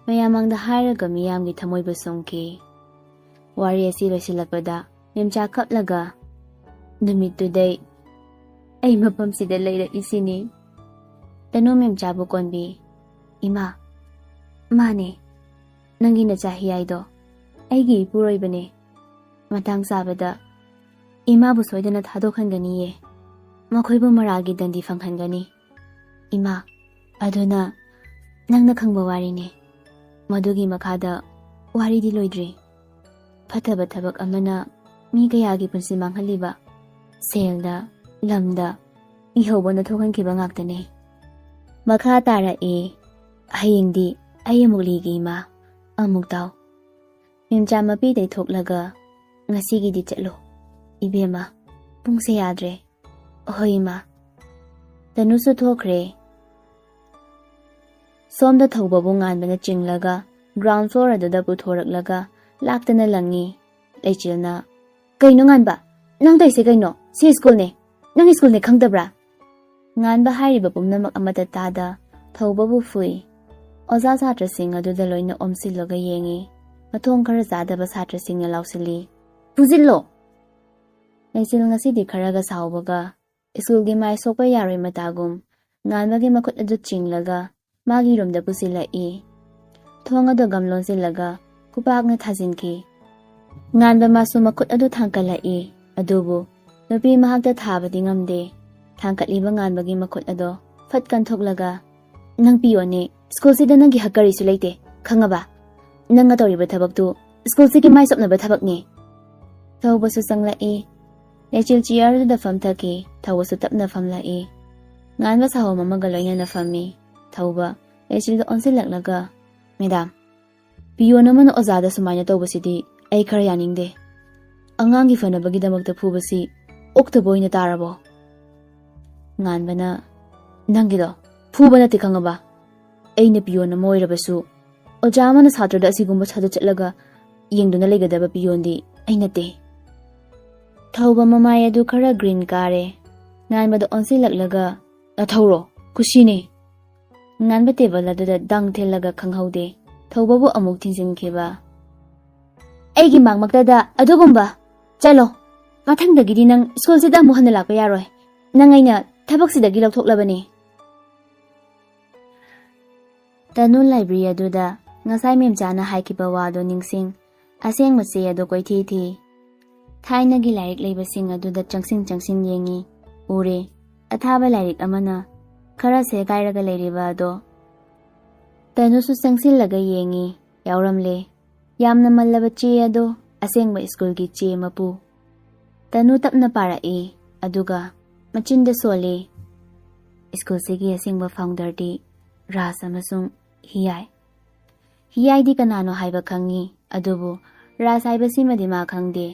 ꯃꯌꯥꯝ ꯃꯥꯡꯗ ꯍꯥꯏꯔꯒ ꯃꯤꯌꯥꯝꯒꯤ ꯊꯃꯣꯏꯕꯨ ꯁꯨꯝꯈꯤ꯫ ꯋꯥꯔꯤ ꯑꯁꯤ ꯂꯣꯏꯁꯤꯜꯂꯛꯄꯗ ꯃꯦꯝꯆꯥ ꯀꯞꯂꯒ, "ꯅꯨꯃꯤꯠꯇꯨꯗꯩ ꯑꯩ ꯃꯐꯝꯁꯤꯗ ꯂꯩꯔꯛꯏꯁꯤꯅꯤ꯫" ꯇꯅꯨ ꯃꯦꯝꯆꯥꯕꯨ ꯀꯣꯟꯕꯤ꯫ "ꯏꯃꯥ, ꯃꯥꯅꯦ, ꯅꯪꯒꯤ ꯅꯆꯥ ꯍꯤꯌꯥꯏꯗꯣ꯫ ꯑꯩꯒꯤ ꯏꯄꯨꯔꯣꯏꯕꯅꯦ꯫ ꯃꯇꯥꯡ ꯆꯥꯕꯗ ꯏꯃꯥꯕꯨ ꯁꯣꯏꯗꯅ ꯊꯥꯗꯣꯛꯍꯟꯒꯅꯤꯌꯦ꯫ ꯃꯈꯣꯏꯕꯨ ꯃꯔꯥꯜꯒꯤ ꯗꯟꯗꯤ ꯐꯪꯍꯟꯒꯅꯤ꯫ ꯏꯃꯥ, ꯑꯗꯨꯅ ꯅꯪꯅ ꯈꯪꯕ ꯋꯥꯔꯤꯅꯤ꯫ ꯃꯗꯨꯒꯤ ꯃꯈꯥꯗ ꯋꯥꯔꯤꯗꯤ ꯂꯣꯏꯗ꯭ꯔꯤ꯫ ꯐꯠꯇꯕ ꯊꯕꯛ ꯑꯃꯅ ꯃꯤ ꯀꯌꯥꯒꯤ ꯄꯨꯟꯁꯤ ꯃꯥꯡꯍꯜꯂꯤꯕ, ꯁꯦꯜꯗ, ꯂꯝꯗ ꯏꯍꯧꯕꯅ ꯊꯣꯛꯍꯟꯈꯤꯕ ꯉꯥꯛꯇꯅꯤ꯫ ꯃꯈꯥ ꯇꯥꯔꯛꯏ꯫ ꯍꯌꯦꯡꯗꯤ ꯑꯩ ꯑꯃꯨꯛ ꯂꯤꯒꯦ ꯏꯃꯥ, ꯑꯃꯨꯛ ꯇꯥꯎ꯫ ꯃꯤꯝꯆꯥ ꯃꯄꯤ ꯇꯩꯊꯣꯛꯂꯒ, ꯉꯁꯤꯒꯤꯗꯤ ꯆꯠꯂꯣ ꯏꯕꯦꯝꯃ, ꯄꯨꯡꯁꯦ ꯌꯥꯗ꯭ꯔꯦ꯫ ꯍꯣꯏ ꯏꯃꯥ꯫ ꯇꯅꯨꯁꯨ ꯊꯣꯛꯈ꯭ꯔꯦ꯫ ꯁꯣꯝꯗ ꯊꯧꯕꯕꯨ ꯉꯥꯟꯕꯅ ꯆꯤꯡꯂꯒ ground floor ꯑꯗꯨꯗ ꯄꯨꯊꯣꯔꯛꯂꯒ ꯂꯥꯛꯇꯅ ꯂꯪꯉꯤ꯫ ꯂꯩꯆꯤꯜꯅ, "ꯀꯩꯅꯣ ꯉꯥꯟꯕ? ꯅꯪ ꯇꯧꯏꯁꯦ ꯀꯩꯅꯣ? ꯁꯤ ꯁ꯭ꯀꯨꯜꯅꯦ꯫ ꯅꯪ ꯁ꯭ꯀꯨꯜꯅꯦ ꯈꯪꯗꯕ꯭ꯔꯥ?" ꯉꯥꯟꯕ ꯍꯥꯏꯔꯤꯕ ꯄꯨꯝꯅꯃꯛ ꯑꯃꯠꯇ ꯇꯥꯗ ꯊꯧꯕꯕꯨ ꯐꯨꯏ꯫ ꯑꯣꯖꯥ ꯁꯥꯇ꯭ꯔꯁꯤꯡ ꯑꯗꯨꯗ ꯂꯣꯏꯅ ꯑꯣꯝꯁꯤꯜꯂꯒ ꯌꯦꯡꯉꯤ꯫ ꯃꯊꯣꯡ ꯈꯔ ꯆꯥꯗꯕ ꯁꯥꯇ꯭ꯔꯁꯤꯡꯅ ꯂꯥꯎꯁꯤꯜꯂꯤ, "ꯐꯨꯖꯤꯜꯂꯣ!" ꯂꯩꯆꯤꯜ ꯉꯁꯤꯗꯤ ꯈꯔꯒ ꯁꯥꯎꯕꯒ ꯁ꯭ꯀꯨꯜꯒꯤ ꯃꯥꯏ ꯁꯣꯛꯄ ꯌꯥꯔꯣꯏ ꯃꯇꯥꯒꯨꯝ ꯉꯥꯟꯕꯒꯤ ꯃꯈꯨꯠ ꯑꯗꯨ ꯆꯤꯡꯂꯒ ꯃꯥꯒꯤ ꯔꯨꯝꯗ ꯄꯨꯁꯤꯜꯂꯛꯏ꯫ ꯊꯣꯡ ꯑꯗꯨ ꯒꯝ ꯂꯣꯟꯁꯤꯜꯂꯒ ꯈꯨꯄꯥꯛꯅ ꯊꯥꯖꯤꯟꯈꯤ꯫ ꯉꯥꯟꯕ ꯃꯥꯁꯨ ꯃꯈꯨꯠ ꯑꯗꯨ ꯊꯥꯡꯀꯠꯂꯛꯏ, ꯑꯗꯨꯕꯨ ꯅꯨꯄꯤ ꯃꯍꯥꯛꯇ ꯊꯥꯕꯗꯤ ꯉꯝꯗꯦ꯫ ꯊꯥꯡꯀꯠꯂꯤꯕ ꯉꯥꯟꯕꯒꯤ ꯃꯈꯨꯠ ꯑꯗꯣ ꯐꯠ ꯀꯟꯊꯣꯛꯂꯒ, "ꯅꯪ ꯄꯤꯌꯣꯅꯦ, ꯁ꯭ꯀꯨꯜꯁꯤꯗ ꯅꯪꯒꯤ ꯍꯛ ꯀꯔꯤꯁꯨ ꯂꯩꯇꯦ, ꯈꯪꯉꯕ? ꯅꯪꯅ ꯇꯧꯔꯤꯕ ꯊꯕꯛꯇꯨ ꯁ꯭ꯀꯨꯜꯁꯤꯒꯤ ꯃꯥꯏ ꯆꯣꯞꯅꯕ ꯊꯕꯛꯅꯤ꯫" ꯊꯧꯕꯁꯨ ꯆꯪꯂꯛꯏ꯫ ꯂꯩꯆꯤꯜ ꯆꯤꯌꯔꯗꯨꯗ ꯐꯝꯊꯈꯤ꯫ ꯊꯧꯕꯁꯨ ꯇꯞꯅ ꯐꯝꯂꯛꯏ꯫ ꯉꯥꯟꯕ ꯁꯥꯍꯣꯝ ꯑꯃꯒ ꯂꯣꯏꯅꯅ ꯐꯝꯃꯤ꯫ ꯊꯧꯕ ꯂꯩꯆꯤꯜꯗ ꯑꯣꯟꯁꯤꯜꯂꯛꯂꯒ, "ꯃꯦꯗꯥꯝ, ꯄꯤꯌꯣꯟ ꯑꯃꯅ ꯑꯣꯖꯥꯗ ꯁꯨꯃꯥꯏꯅ ꯇꯧꯕꯁꯤꯗꯤ ꯑꯩ ꯈꯔ ꯌꯥꯅꯤꯡꯗꯦ꯫ ꯑꯉꯥꯡꯒꯤ ꯐꯅꯕꯒꯤꯗꯃꯛꯇ ꯐꯨꯕꯁꯤ ꯑꯣꯛꯇꯕ ꯑꯣꯏꯅ ꯇꯥꯔꯕꯣ?" ꯉꯥꯟꯕꯅ, "ꯅꯪꯒꯤꯗꯣ ꯐꯨꯕ ꯅꯠꯇꯦ ꯈꯪꯉꯕ? ꯑꯩꯅ ꯄꯤꯌꯣꯟ ꯑꯃ ꯑꯣꯏꯔꯕꯁꯨ ꯑꯣꯖꯥ ꯑꯃꯅ ꯁꯥꯇ꯭ꯔꯗ ꯑꯁꯤꯒꯨꯝꯕ ꯁꯥꯖꯠ ꯆꯠꯂꯒ ꯌꯦꯡꯗꯨꯅ ꯂꯩꯒꯗꯕ ꯄꯤꯌꯣꯟꯗꯤ ꯑꯩ ꯅꯠꯇꯦ꯫" ꯊꯧꯕ ꯃꯃꯥꯏ ꯑꯗꯨ ꯈꯔ green ꯀꯥꯔꯦ꯫ ꯉꯥꯟꯕꯗ ꯑꯣꯟꯁꯤꯜꯂꯛꯂꯒ, "ꯅꯊꯧꯔꯣ? ꯀꯨꯁꯤꯅꯤ꯫" ꯉꯥꯟꯕ ꯇꯦꯕꯜ ꯑꯗꯨꯗ ꯗꯪ ꯊꯤꯜꯂꯒ ꯈꯪꯍꯧꯗꯦ ꯊꯧꯕꯕꯨ ꯑꯃꯨꯛ ꯊꯤꯡꯖꯤꯟꯈꯤꯕ꯫ "ꯑꯩꯒꯤ ꯃꯥꯡꯃꯛꯇꯗ ꯑꯗꯨꯒꯨꯝꯕ! ꯆꯠꯂꯣ, ꯃꯊꯪꯗꯒꯤꯗꯤ ꯅꯪ ꯁ꯭ꯀꯨꯜꯁꯤꯗ ꯑꯃꯨꯛ ꯍꯟꯅ ꯂꯥꯛꯄ ꯌꯥꯔꯣꯏ꯫ ꯅꯪ ꯑꯩꯅ ꯊꯕꯛꯁꯤꯗꯒꯤ ꯂꯧꯊꯣꯛꯂꯕꯅꯤ꯫" ꯇꯅꯨ ꯂꯥꯏꯕ꯭ꯔꯦꯔꯤ ꯑꯗꯨꯗ ꯉꯁꯥꯏ ꯃꯦꯝꯆꯥꯅ ꯍꯥꯏꯈꯤꯕ ꯋꯥꯗꯨ ꯅꯤꯡꯁꯤꯡ, ꯑꯁꯦꯡꯕ ꯆꯦ ꯑꯗꯨ ꯀꯣꯏꯊꯤ ꯊꯤ꯫ ꯊꯥꯏꯅꯒꯤ ꯂꯥꯏꯔꯤꯛ ꯂꯩꯕꯁꯤꯡ ꯑꯗꯨꯗ ꯆꯪꯁꯤꯟ ꯆꯪꯁꯤꯟ ꯌꯦꯡꯉꯤ꯫ ꯎꯔꯦ, ꯑꯊꯥꯕ ꯂꯥꯏꯔꯤꯛ ꯑꯃꯅ ꯈꯔ ꯁꯦꯒꯥꯏꯔꯒ ꯂꯩꯔꯤꯕ ꯑꯗꯣ꯫ ꯇꯅꯨꯁꯨ ꯆꯪꯁꯤꯜꯂꯒ ꯌꯦꯡꯉꯤ꯫ ꯌꯥꯎꯔꯝꯂꯦ꯫ ꯌꯥꯝꯅ ꯃꯜꯂꯕ ꯆꯦ ꯑꯗꯣ ꯑꯁꯦꯡꯕ ꯁ꯭ꯀꯨꯜꯒꯤ ꯆꯦ ꯃꯄꯨ꯫ ꯇꯅꯨ ꯇꯞꯅ ꯄꯥꯔꯛꯏ, ꯑꯗꯨꯒ ꯃꯆꯤꯟꯗ ꯁꯣꯜꯂꯤ, "ꯁ꯭ꯀꯨꯜꯁꯤꯒꯤ ꯑꯁꯦꯡꯕ ꯐꯥꯎꯟꯗꯔꯗꯤ ꯔꯥꯖ ꯑꯃꯁꯨꯡ ꯍꯤꯌꯥꯏ꯫ ꯍꯤꯌꯥꯏꯗꯤ ꯀꯅꯥꯅꯣ ꯍꯥꯏꯕ ꯈꯪꯉꯤ, ꯑꯗꯨꯕꯨ ꯔꯥꯖ ꯍꯥꯏꯕꯁꯤꯃꯗꯤ ꯃꯥ ꯈꯪꯗꯦ"꯫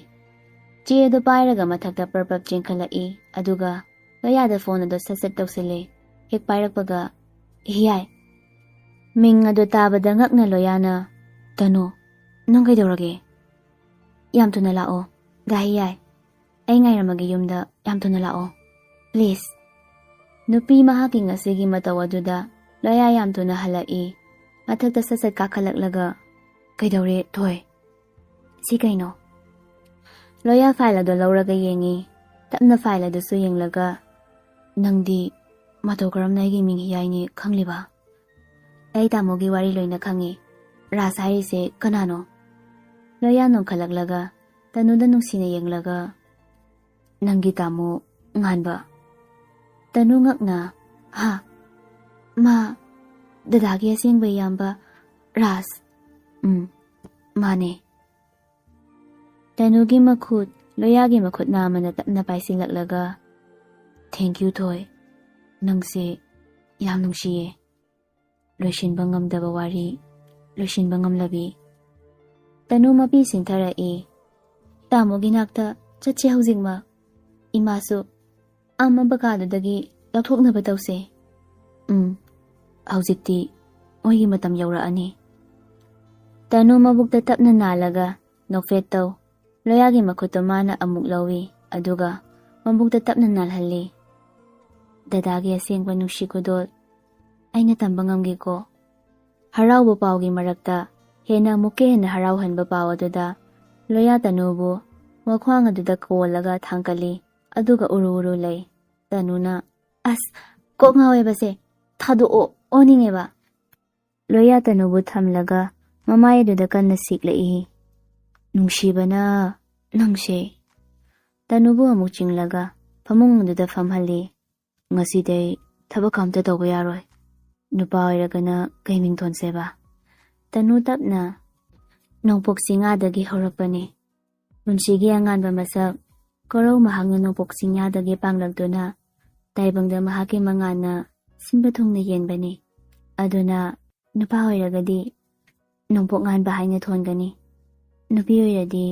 ꯆꯦ ꯑꯗꯨ ꯄꯥꯏꯔꯒ ꯃꯊꯛꯇ ꯄ꯭ꯔꯞ ꯄ꯭ꯔꯞ ꯆꯦꯟꯈꯠꯂꯛꯏ, ꯑꯗꯨꯒ ꯂꯣꯌꯥꯗ ꯐꯣꯟ ꯑꯗꯨ ꯁꯠ ꯁꯠ ꯇꯧꯁꯤꯜꯂꯦ꯫ ꯍꯦꯛ ꯄꯥꯏꯔꯛꯄꯒ, "ꯍꯤꯌꯥꯏ"꯫ ꯃꯤꯡ ꯑꯗꯨ ꯇꯥꯕꯗ ꯉꯛꯅ ꯂꯣꯌꯥꯅ, "ꯇꯅꯨ, ꯅꯪ ꯀꯩꯗꯧꯔꯒꯦ? ꯌꯥꯝ ꯊꯨꯅ ꯂꯥꯛꯑꯣ, ꯗꯥ ꯍꯤꯌꯥꯏ꯫ ꯑꯩ ꯉꯥꯏꯔꯝꯃꯒꯦ ꯌꯨꯝꯗ, ꯌꯥꯝ ꯊꯨꯅ ꯂꯥꯛꯑꯣ, ꯄ꯭ꯂꯤꯖ"꯫ ꯅꯨꯄꯤ ꯃꯍꯥꯛꯀꯤ ꯉꯁꯤꯒꯤ ꯃꯇꯧ ꯑꯗꯨꯗ ꯂꯣꯌꯥ ꯌꯥꯝ ꯊꯨꯅ ꯍꯜꯂꯛꯏ꯫ ꯃꯊꯛꯇ ꯁꯠ ꯁꯠ ꯀꯥꯈꯠꯂꯛꯂꯒ, "ꯀꯩꯗꯧꯔꯦ, ꯊꯣꯏ? ꯁꯤ ꯀꯩꯅꯣ?" ꯂꯣꯌꯥ ꯐꯥꯏꯜ ꯑꯗꯨ ꯂꯧꯔꯒ ꯌꯦꯡꯉꯤ꯫ ꯇꯞꯅ ꯐꯥꯏꯜ ꯑꯗꯨꯁꯨ ꯌꯦꯡꯂꯒ, "ꯅꯪꯗꯤ ꯃꯇꯧ ꯀꯔꯝꯅ ꯑꯩꯒꯤ ꯃꯤꯡ ꯍꯤꯌꯥꯏꯅꯤ ꯈꯪꯂꯤꯕ?" "ꯑꯩ ꯇꯥꯃꯣꯒꯤ ꯋꯥꯔꯤ ꯂꯣꯏꯅ ꯈꯪꯉꯤ꯫ ꯔꯥꯖ ꯍꯥꯏꯔꯤꯁꯦ ꯀꯅꯥꯅꯣ?" ꯂꯣꯌꯥ ꯅꯣꯡꯈꯠꯂꯛꯂꯒ ꯇꯅꯨꯗ ꯅꯨꯡꯁꯤꯅ ꯌꯦꯡꯂꯒ, "ꯅꯪꯒꯤ ꯇꯥꯃꯣ ꯉꯥꯟꯕ?" ꯇꯅꯨ ꯉꯛꯅ, "ꯍꯥ? ꯃꯥ ꯗꯗꯥꯒꯤ ꯑꯁꯦꯡꯕ ꯏꯌꯥꯝꯕ ꯔꯥꯖ?" "ꯎꯝ, ꯃꯥꯅꯦ"꯫ ꯇꯅꯨꯒꯤ ꯃꯈꯨꯠ ꯂꯣꯌꯥꯒꯤ ꯃꯈꯨꯠ ꯅꯥꯝꯃꯅ ꯇꯞꯅ ꯄꯥꯏꯁꯤꯜꯂꯛꯂꯒ, "Thank you, ꯊꯣꯏ꯫ ꯅꯪꯁꯦ ꯌꯥꯝ ꯅꯨꯡꯁꯤꯌꯦ"꯫ ꯂꯣꯏꯁꯤꯟꯕ ꯉꯝꯗꯕ ꯋꯥꯔꯤ, ꯂꯣꯏꯁꯤꯟꯕ ꯉꯝꯂꯕꯤ꯫ ꯇꯅꯨ ꯃꯄꯤ ꯁꯤꯟꯊꯔꯛꯏ꯫ "ꯇꯥꯃꯣꯒꯤ ꯅꯥꯛꯇ ꯆꯠꯁꯦ ꯍꯧꯖꯤꯛꯃꯛ꯫ ꯏꯃꯥꯁꯨ ꯑꯃꯕ ꯀꯥꯗꯨꯗꯒꯤ ꯂꯧꯊꯣꯛꯅꯕ ꯇꯧꯁꯦ"꯫ "ꯎꯝ, ꯍꯧꯖꯤꯛꯇꯤ ꯃꯣꯏꯒꯤ ꯃꯇꯝ ꯌꯧꯔꯛꯑꯅꯤ"꯫ ꯇꯅꯨ ꯃꯕꯨꯛꯇ ꯇꯞꯅ ꯅꯥꯜꯂꯒ ꯅꯣꯛꯐꯦꯠ ꯇꯧ꯫ ꯂꯣꯌꯥꯒꯤ ꯃꯈꯨꯠꯇꯨ ꯃꯥꯅ ꯑꯃꯨꯛ ꯂꯧꯏ, ꯑꯗꯨꯒ ꯃꯕꯨꯛꯇ ꯇꯞꯅ ꯅꯥꯜꯍꯜꯂꯤ꯫ "ꯗꯗꯥꯒꯤ ꯑꯁꯦꯡꯕ ꯅꯨꯡꯁꯤ ꯈꯨꯗꯣꯜ ꯑꯩꯅ ꯇꯝꯕ ꯉꯝꯒꯦꯀꯣ"꯫ ꯍꯔꯥꯎꯕ ꯄꯥꯎꯒꯤ ꯃꯔꯛꯇ ꯍꯦꯟꯅ ꯑꯃꯨꯛꯀ ꯍꯦꯟꯅ ꯍꯔꯥꯎꯍꯟꯕ ꯄꯥꯎ ꯑꯗꯨꯗ ꯂꯣꯌꯥ ꯇꯅꯨꯕꯨ ꯃꯈ꯭ꯋꯥꯡ ꯑꯗꯨꯗ ꯀꯣꯜꯂꯒ ꯊꯥꯡꯒꯠꯂꯤ, ꯑꯗꯨꯒ ꯎꯔꯨ ꯎꯔꯨ ꯂꯩ꯫ ꯇꯅꯨꯅ, "ꯑꯁ, ꯀꯣꯛ ꯉꯥꯎꯋꯦꯕꯁꯦ, ꯊꯥꯗꯣꯛꯑꯣ, ꯑꯣꯅꯤꯡꯉꯦꯕ"꯫ ꯂꯣꯌꯥ ꯇꯅꯨꯕꯨ ꯊꯝꯂꯒ ꯃꯃꯥꯏ ꯑꯗꯨꯗ ꯀꯟꯅ ꯁꯤꯛꯂꯛꯏ꯫ "ꯅꯨꯡꯁꯤꯕꯅ ꯅꯪꯁꯦ"꯫ ꯇꯅꯨꯕꯨ ꯑꯃꯨꯛ ꯆꯤꯡꯂꯒ ꯐꯃꯨꯡ ꯑꯗꯨꯗ ꯐꯝꯍꯜꯂꯤ꯫ "ꯉꯁꯤꯗꯩ ꯊꯕꯛ ꯑꯝꯇ ꯇꯧꯕ ꯌꯥꯔꯣꯏ꯫ ꯅꯨꯄꯥ ꯑꯣꯏꯔꯒꯅ ꯀꯩ ꯃꯤꯡ ꯊꯣꯟꯁꯦꯕ?" ꯇꯅꯨ ꯇꯞꯅ, "ꯅꯣꯡꯄꯣꯛ ꯆꯤꯡꯌꯥꯗꯒꯤ ꯍꯧꯔꯛꯄꯅꯤ꯫ ꯄꯨꯟꯁꯤꯒꯤ ꯑꯉꯥꯟꯕ ꯃꯁꯛ ꯀꯣꯔꯧ ꯃꯍꯥꯛꯅ ꯅꯣꯡꯄꯣꯛ ꯆꯤꯡꯌꯥꯗꯒꯤ ꯄꯥꯡꯂꯛꯇꯨꯅ ꯇꯥꯏꯕꯪꯗ ꯃꯍꯥꯛꯀꯤ ꯃꯉꯥꯜꯅ ꯁꯤꯟꯕ ꯊꯨꯡꯅ ꯌꯦꯟꯕꯅꯤ꯫ ꯑꯗꯨꯅ ꯅꯨꯄꯥ ꯑꯣꯏꯔꯒꯗꯤ ꯅꯣꯡꯄꯣꯛ ꯉꯥꯟꯕ ꯍꯥꯏꯅ ꯊꯣꯟꯒꯅꯤ꯫ ꯅꯨꯄꯤ ꯑꯣꯏꯔꯗꯤ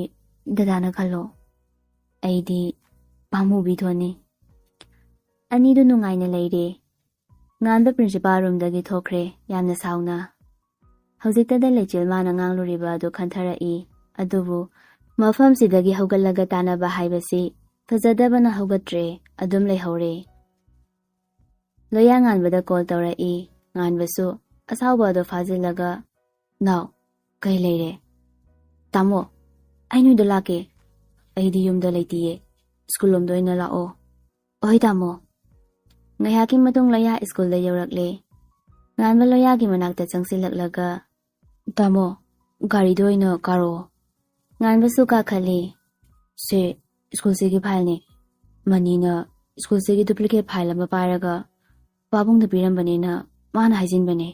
ꯗꯗꯥꯅ ꯈꯜꯂꯣ꯫ ꯑꯩꯗꯤ ꯄꯥꯝꯃꯨꯕꯤ ꯊꯣꯟꯅꯤ"꯫ ꯑꯅꯤꯗꯨ ꯅꯨꯡꯉꯥꯏꯅ ꯂꯩꯔꯦ꯫ ꯉꯥꯟꯕ ꯄ꯭ꯔꯤꯟꯁꯤꯄꯥꯜ ꯔꯨꯝꯗꯒꯤ ꯊꯣꯛꯈ꯭ꯔꯦ, ꯌꯥꯝꯅ ꯁꯥꯎꯅ꯫ ꯍꯧꯖꯤꯛꯇꯗ ꯂꯩꯆꯤꯜ ꯃꯥꯅ ꯉꯥꯡꯂꯨꯔꯤꯕ ꯑꯗꯨ ꯈꯟꯊꯔꯛꯏ꯫ ꯑꯗꯨꯕꯨ ꯃꯐꯝꯁꯤꯗꯒꯤ ꯍꯧꯒꯠꯂꯒ ꯇꯥꯟꯅꯕ ꯍꯥꯏꯕꯁꯤ ꯐꯖꯗꯕꯅ ꯍꯧꯒꯠꯇ꯭ꯔꯦ, ꯑꯗꯨꯝ ꯂꯩꯍꯧꯔꯦ꯫ ꯂꯣꯌꯥ ꯉꯥꯟꯕꯗ ꯀꯣꯜ ꯇꯧꯔꯛꯏ꯫ ꯉꯥꯟꯕꯁꯨ ꯑꯁꯥꯎꯕ ꯑꯗꯨ ꯐꯥꯖꯤꯜꯂꯒ, "ꯅꯥꯎ, ꯀꯩ ꯂꯩꯔꯦ?" "ꯇꯥꯃꯣ, ꯑꯩ ꯅꯣꯏꯗ ꯂꯥꯛꯀꯦ꯫ ꯑꯩꯗꯤ ꯌꯨꯝꯗ ꯂꯩꯇꯤꯌꯦ꯫ ꯁ꯭ꯀꯨꯜ ꯂꯣꯝꯗ ꯑꯣꯏꯅ ꯂꯥꯛꯑꯣ"꯫ "ꯑꯣꯏ ꯇꯥꯃꯣ"꯫ ꯉꯥꯏꯍꯥꯛꯀꯤ ꯃꯇꯨꯡ ꯂꯣꯌꯥ ꯁ꯭ꯀꯨꯜꯗ ꯌꯧꯔꯛꯂꯦ꯫ ꯉꯥꯟꯕ ꯂꯣꯌꯥꯒꯤ ꯃꯅꯥꯛꯇ ꯆꯪꯁꯤꯜꯂꯛꯂꯒ, "ꯇꯥꯃꯣ, ꯒꯥꯔꯤꯗ ꯑꯣꯏꯅ ꯀꯥꯔꯛꯑꯣ"꯫ ꯉꯥꯟꯕꯁꯨ ꯀꯥꯈꯠꯂꯤ꯫ "ꯁꯦ, ꯁ꯭ꯀꯨꯜꯁꯤꯒꯤ ꯐꯥꯏꯜꯅꯤ꯫ ꯃꯅꯤꯅ ꯁ꯭ꯀꯨꯜꯁꯤꯒꯤ ꯗꯨꯄ꯭ꯂꯤꯀꯦꯠ ꯐꯥꯏꯜ ꯑꯃ ꯄꯥꯏꯔꯒ ꯄꯥꯕꯨꯡꯗ ꯄꯤꯔꯝꯕꯅꯦꯅ ꯃꯥꯅ ꯍꯥꯏꯖꯤꯟꯕꯅꯦ"꯫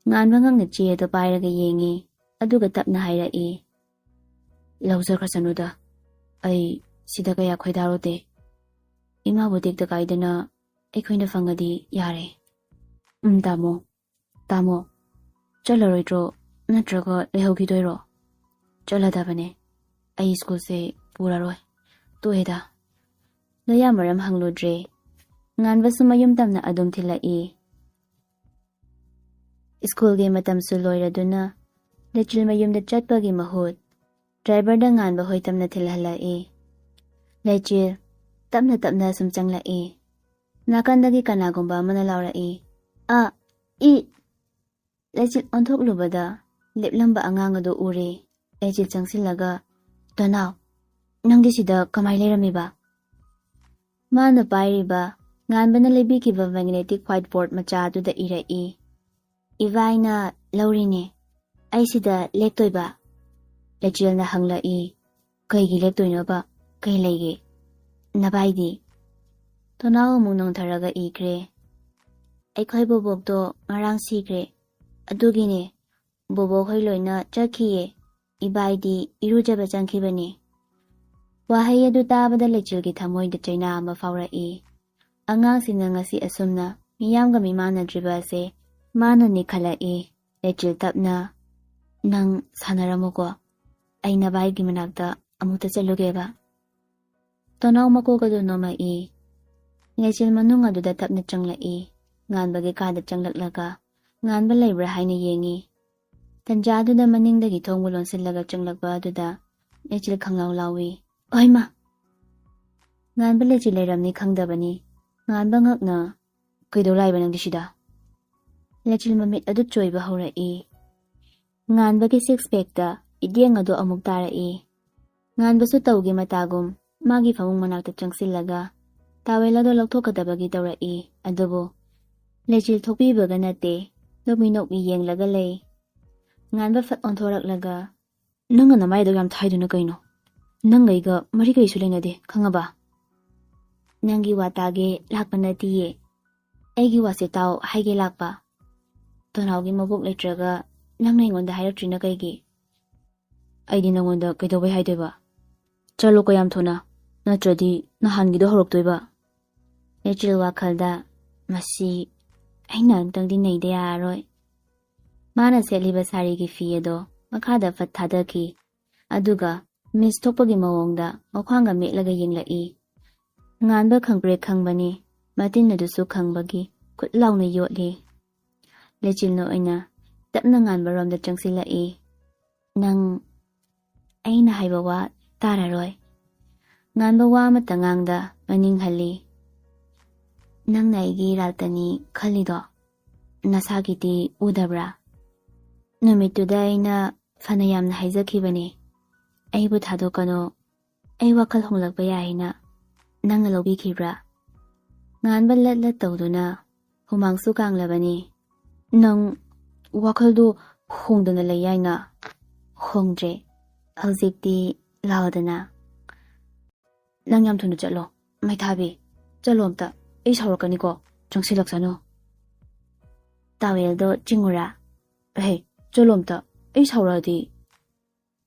ꯉꯥꯟꯕ ꯉꯛꯅ ꯆꯦ ꯑꯗꯨ ꯄꯥꯏꯔꯒ ꯌꯦꯡꯉꯤ, ꯑꯗꯨꯒ ꯇꯞꯅ ꯍꯥꯏꯔꯛꯏ, "ꯂꯧꯖꯈ꯭ꯔꯁꯅꯨꯗ, ꯑꯩ ꯁꯤꯗ ꯀꯌꯥ ꯈꯣꯏꯗꯥꯔꯨꯗꯦ꯫ ꯏꯃꯥꯕꯨ ꯇꯦꯛꯇ ꯀꯥꯏꯗꯅ ꯑꯩꯈꯣꯏꯅ ꯐꯪꯉꯗꯤ ꯌꯥꯔꯦ"꯫ "ꯎꯝ, ꯇꯥꯃꯣ"꯫ "ꯇꯥꯃꯣ, ꯆꯠꯂꯔꯣꯏꯗ꯭ꯔꯣ? ꯅꯠꯇ꯭ꯔꯒ ꯂꯩꯍꯧꯈꯤꯗꯣꯏꯔꯣ?" "ꯆꯠꯂꯗꯕꯅꯦ꯫ ꯑꯩ ꯁ꯭ꯀꯨꯜꯁꯦ ꯄꯨꯔꯔꯣꯏ꯫ ꯇꯣꯛꯑꯦꯗ"꯫ ꯂꯣꯌꯥ ꯃꯔꯝ ꯍꯪꯂꯨꯗ꯭ꯔꯦ꯫ ꯉꯥꯟꯕꯁꯨ ꯃꯌꯨꯝ ꯇꯝꯅ ꯑꯗꯨꯝ ꯊꯤꯜꯂꯛꯏ꯫ ꯁ꯭ꯀꯨꯜꯒꯤ ꯃꯇꯝꯁꯨ ꯂꯣꯏꯔꯗꯨꯅ ꯂꯩꯆꯤꯜ ꯃꯌꯨꯝꯗ ꯆꯠꯄꯒꯤ ꯃꯍꯨꯠ ꯗ꯭ꯔꯥꯏꯚꯔꯗ ꯉꯥꯟꯕ ꯍꯣꯏ ꯇꯝꯅ ꯊꯤꯜꯍꯜꯂꯛꯏ꯫ ꯂꯩꯆꯤꯜ ꯇꯞꯅ ꯇꯞꯅ ꯁꯨꯝ ꯆꯪꯂꯛꯏ꯫ ꯅꯥꯀꯟꯗꯒꯤ ꯀꯅꯥꯒꯨꯝꯕ ꯑꯃꯅ ꯂꯥꯎꯔꯛꯏ, "ꯑ, ꯏ!" ꯂꯩꯆꯤꯜ ꯑꯣꯟꯊꯣꯛꯂꯨꯕꯗ ꯂꯦꯞꯂꯝꯕ ꯑꯉꯥꯡ ꯑꯗꯨ ꯎꯔꯦ꯫ ꯂꯩꯆꯤꯜ ꯆꯪꯁꯤꯜꯂꯒ, "ꯇꯣꯅꯥꯎ, ꯅꯪꯗꯤ ꯁꯤꯗ ꯀꯃꯥꯏ ꯂꯩꯔꯝꯃꯤꯕ?" ꯃꯥꯅ ꯄꯥꯏꯔꯤꯕ ꯉꯥꯟꯕꯅ ꯂꯩꯕꯤꯈꯤꯕ magnetic whiteboard ꯃꯆꯥ ꯑꯗꯨꯗ ꯏꯔꯛꯏ, "ꯏꯕꯥꯏꯅ ꯂꯧꯔꯤꯅꯦ꯫ ꯑꯩ ꯁꯤꯗ ꯂꯦꯛꯇꯣꯏꯕ"꯫ ꯂꯩꯆꯦꯜꯅ ꯍꯪꯂꯛꯏ꯫ "ꯀꯩꯒꯤ ꯂꯦꯞꯇꯣꯏꯅꯣꯕ? ꯀꯩ ꯂꯩꯒꯦ? ꯅꯚꯥꯏꯗꯤ?" ꯇꯣꯅꯥꯎ ꯑꯃꯨꯛ ꯅꯣꯡꯊꯔꯒ ꯏꯈ꯭ꯔꯦ꯫ "ꯑꯩꯈꯣꯏ ꯕꯣꯕꯣꯛꯇꯣ ꯉꯔꯥꯡ ꯁꯤꯈ꯭ꯔꯦ꯫ ꯑꯗꯨꯒꯤꯅꯦ, ꯕꯣꯕꯣꯛ ꯍꯣꯏ ꯂꯣꯏꯅ ꯆꯠꯈꯤꯌꯦ꯫ ꯏꯕꯥꯏꯗꯤ ꯏꯔꯨꯖꯕ ꯆꯪꯈꯤꯕꯅꯦ꯫" ꯋꯥꯍꯩ ꯑꯗꯨ ꯇꯥꯕꯗ ꯂꯩꯆꯤꯜꯒꯤ ꯊꯃꯣꯏꯗ ꯆꯩꯅꯥ ꯑꯃ ꯐꯥꯎꯔꯛꯏ꯫ ꯑꯉꯥꯡꯁꯤꯡꯅ ꯉꯁꯤ ꯑꯁꯨꯝꯅ ꯃꯤꯌꯥꯝꯒ ꯃꯤꯃꯥꯟꯅꯗ꯭ꯔꯤꯕ ꯑꯁꯦ ꯃꯥꯅ ꯅꯤꯛꯈꯠꯂꯛꯏ꯫ ꯂꯩꯆꯤꯜ ꯇꯞꯅ, "ꯅꯪ ꯁꯥꯟꯅꯔꯝꯃꯨꯀꯣ, ꯑꯩ ꯅꯚꯥꯏꯒꯤ ꯃꯅꯥꯛꯇ ꯑꯃꯨꯛꯇ ꯆꯠꯂꯨꯒꯦꯕ꯫" ꯇꯣꯅꯥꯎ ꯃꯀꯣꯛ ꯑꯗꯨ ꯅꯣꯝꯃꯛꯏ꯫ ꯂꯩꯆꯤꯜ ꯃꯅꯨꯡ ꯑꯗꯨꯗ ꯇꯞꯅ ꯆꯪꯂꯛꯏ꯫ ꯉꯥꯟꯕꯒꯤ ꯀꯥꯗ ꯆꯪꯂꯛꯂꯒ ꯉꯥꯟꯕ ꯂꯩꯕ꯭ꯔꯥ ꯍꯥꯏꯅ ꯌꯦꯡꯉꯤ꯫ ꯇꯟꯖꯥꯗꯨꯗ ꯃꯅꯤꯡꯗꯒꯤ ꯊꯣꯡꯕꯨ ꯂꯣꯟꯁꯤꯜꯂꯒ ꯆꯪꯂꯛꯄ ꯑꯗꯨꯗ ꯂꯩꯆꯤꯜ ꯈꯪꯂꯥꯎ ꯂꯥꯎꯏ꯫ "ꯑꯣꯏꯃ!" ꯉꯥꯟꯕ ꯂꯩꯆꯤꯜ ꯂꯩꯔꯝꯅꯤ ꯈꯪꯗꯕꯅꯤ꯫ ꯉꯥꯟꯕ ꯉꯛꯅ, "ꯀꯩꯗꯧ ꯂꯥꯛꯏꯕ ꯅꯪꯗꯤ ꯁꯤꯗ?" ꯂꯩꯆꯤꯜ ꯃꯃꯤꯠ ꯑꯗꯨ ꯆꯣꯏꯕ ꯍꯧꯔꯛꯏ꯫ ꯉꯥꯟꯕꯒꯤ ꯁꯤꯛꯁ ꯄꯦꯛꯇ ꯏꯠꯌꯦꯡ ꯑꯗꯨ ꯑꯃꯨꯛ ꯇꯥꯔꯛꯏ꯫ ꯉꯥꯟꯕꯁꯨ ꯇꯧꯒꯦ ꯃꯇꯥꯒꯨꯝ ꯃꯥꯒꯤ ꯐꯃꯨꯡ ꯃꯅꯥꯛꯇ ꯆꯪꯁꯤꯜꯂꯒ ꯇꯥꯋꯦꯜ ꯑꯗꯨ ꯂꯧꯊꯣꯛꯀꯗꯕꯒꯤ ꯇꯧꯔꯛꯏ꯫ ꯑꯗꯨꯕꯨ ꯂꯩꯆꯤꯜ ꯊꯣꯛꯄꯤꯕꯒ ꯅꯠꯇꯦ, ꯅꯣꯛꯃꯤ ꯅꯣꯛꯃꯤ ꯌꯦꯡꯂꯒ ꯂꯩ꯫ ꯉꯥꯟꯕ ꯐꯠ ꯑꯣꯟꯊꯣꯔꯛꯂꯒ, "ꯅꯪꯅ ꯅꯃꯥꯏꯗꯣ ꯌꯥꯝ ꯊꯥꯏꯗꯨꯅ ꯀꯩꯅꯣ? ꯅꯪꯒ ꯑꯩꯒ ꯃꯔꯤ ꯀꯔꯤꯁꯨ ꯂꯩꯅꯗꯦ, ꯈꯪꯉꯕ?" "ꯅꯪꯒꯤ ꯋꯥ ꯇꯥꯒꯦ ꯂꯥꯛꯄ ꯅꯠꯇꯤꯌꯦ꯫ ꯑꯩꯒꯤ ꯋꯥꯁꯦ ꯇꯥꯎ ꯍꯥꯏꯒꯦ ꯂꯥꯛꯄ꯫" "ꯇꯣꯅꯥꯎꯒꯤ ꯃꯕꯣꯛ ꯂꯩꯇ꯭ꯔꯒ ꯅꯪꯅ ꯑꯩꯉꯣꯟꯗ ꯍꯥꯏꯔꯛꯇ꯭ꯔꯤꯅ ꯀꯩꯒꯤ?" "ꯑꯩꯗꯤ ꯅꯪꯉꯣꯟꯗ ꯀꯩꯗꯧꯕꯩ ꯍꯥꯏꯗꯣꯏꯕ? ꯆꯠꯂꯣꯀꯣ ꯌꯥꯝ ꯊꯨꯅ, ꯅꯠꯇ꯭ꯔꯗꯤ ꯅꯍꯥꯟꯒꯤꯗꯣ ꯍꯧꯔꯛꯇꯣꯏꯕ꯫" ꯂꯩꯆꯤꯜ ꯋꯥꯈꯜꯗ, "ꯃꯁꯤ ꯑꯩꯅ ꯑꯝꯇꯪꯗꯤ ꯅꯩꯗ ꯌꯥꯔꯔꯣꯏ꯫" ꯃꯥꯅ ꯁꯦꯠꯂꯤꯕ ꯁꯥꯔꯤꯒꯤ ꯐꯤ ꯑꯗꯣ ꯃꯈꯥꯗ ꯐꯠ ꯊꯥꯗꯈꯤ꯫ ꯑꯗꯨꯒ ꯃꯤꯁ ꯊꯣꯛꯄꯒꯤ ꯃꯑꯣꯡꯗ ꯃꯈ꯭ꯋꯥꯡꯒ ꯃꯦꯠꯂꯒ ꯌꯦꯡꯂꯛꯏ꯫ ꯉꯥꯟꯕ ꯈꯪꯄ꯭ꯔꯦꯛ ꯈꯪꯕꯅꯤ, ꯃꯇꯤꯟ ꯑꯗꯨꯁꯨ ꯈꯪꯕꯒꯤ ꯈꯨꯠ ꯂꯥꯎꯅ ꯌꯣꯠꯂꯤ꯫ ꯂꯩꯆꯤꯜꯅ ꯑꯣꯏꯅ ꯇꯞꯅ ꯉꯥꯟꯕꯔꯣꯝꯗ ꯆꯪꯁꯤꯜꯂꯛꯏ꯫ "ꯅꯪ ꯑꯩꯅ ꯍꯥꯏꯕ ꯋꯥ ꯇꯥꯔꯔꯣꯏ꯫" ꯉꯥꯟꯕ ꯋꯥ ꯑꯃꯠꯇ ꯉꯥꯡꯗ ꯃꯅꯤꯡ ꯍꯜꯂꯤ꯫ "ꯅꯪꯅ ꯑꯩꯒꯤ ꯏꯔꯥꯜꯇꯅꯤ ꯈꯜꯂꯤꯗꯣ ꯅꯁꯥꯒꯤꯗꯤ ꯎꯗꯕ꯭ꯔꯥ? ꯅꯨꯃꯤꯠꯇꯨꯗ ꯑꯩꯅ ꯐꯅ ꯌꯥꯝꯅ ꯍꯥꯏꯖꯈꯤꯕꯅꯤ, ꯑꯩꯕꯨ ꯊꯥꯗꯣꯛꯀꯅꯨ, ꯑꯩ ꯋꯥꯈꯜ ꯍꯣꯡꯂꯛꯄ ꯌꯥꯏ ꯍꯥꯏꯅ꯫ ꯅꯪꯅ ꯂꯧꯕꯤꯈꯤꯕ꯭ꯔꯥ?" ꯉꯥꯟꯕ ꯂꯠ ꯂꯠ ꯇꯧꯗꯨꯅ ꯍꯨꯃꯥꯡꯁꯨ ꯀꯥꯡꯂꯕꯅꯤ꯫ "ꯅꯪ ꯋꯥꯈꯜꯗꯨ ꯍꯣꯡꯗꯅ ꯂꯩ ꯌꯥꯏꯅ?" "ꯍꯣꯡꯗ꯭ꯔꯦ, ꯍꯧꯖꯤꯛꯇꯤ ꯂꯥꯎꯗꯅ꯫ "ꯅꯪ ꯌꯥꯝ ꯊꯨꯅ ꯆꯠꯂꯣ, ꯃꯩꯊꯥꯕꯤ꯫ ꯆꯠꯂꯣ ꯑꯝꯇ, ꯑꯩ ꯁꯥꯎꯔꯛꯀꯅꯤꯀꯣ, ꯆꯪꯁꯤꯜꯂꯛꯁꯅꯨ꯫" ꯇꯥꯋꯦꯜꯗꯣ ꯆꯤꯡꯉꯨꯔꯥ? "ꯍꯦ, ꯆꯠꯂꯣ ꯑꯝꯇ, ꯑꯩ ꯁꯥꯎꯔꯛꯑꯗꯤ꯫"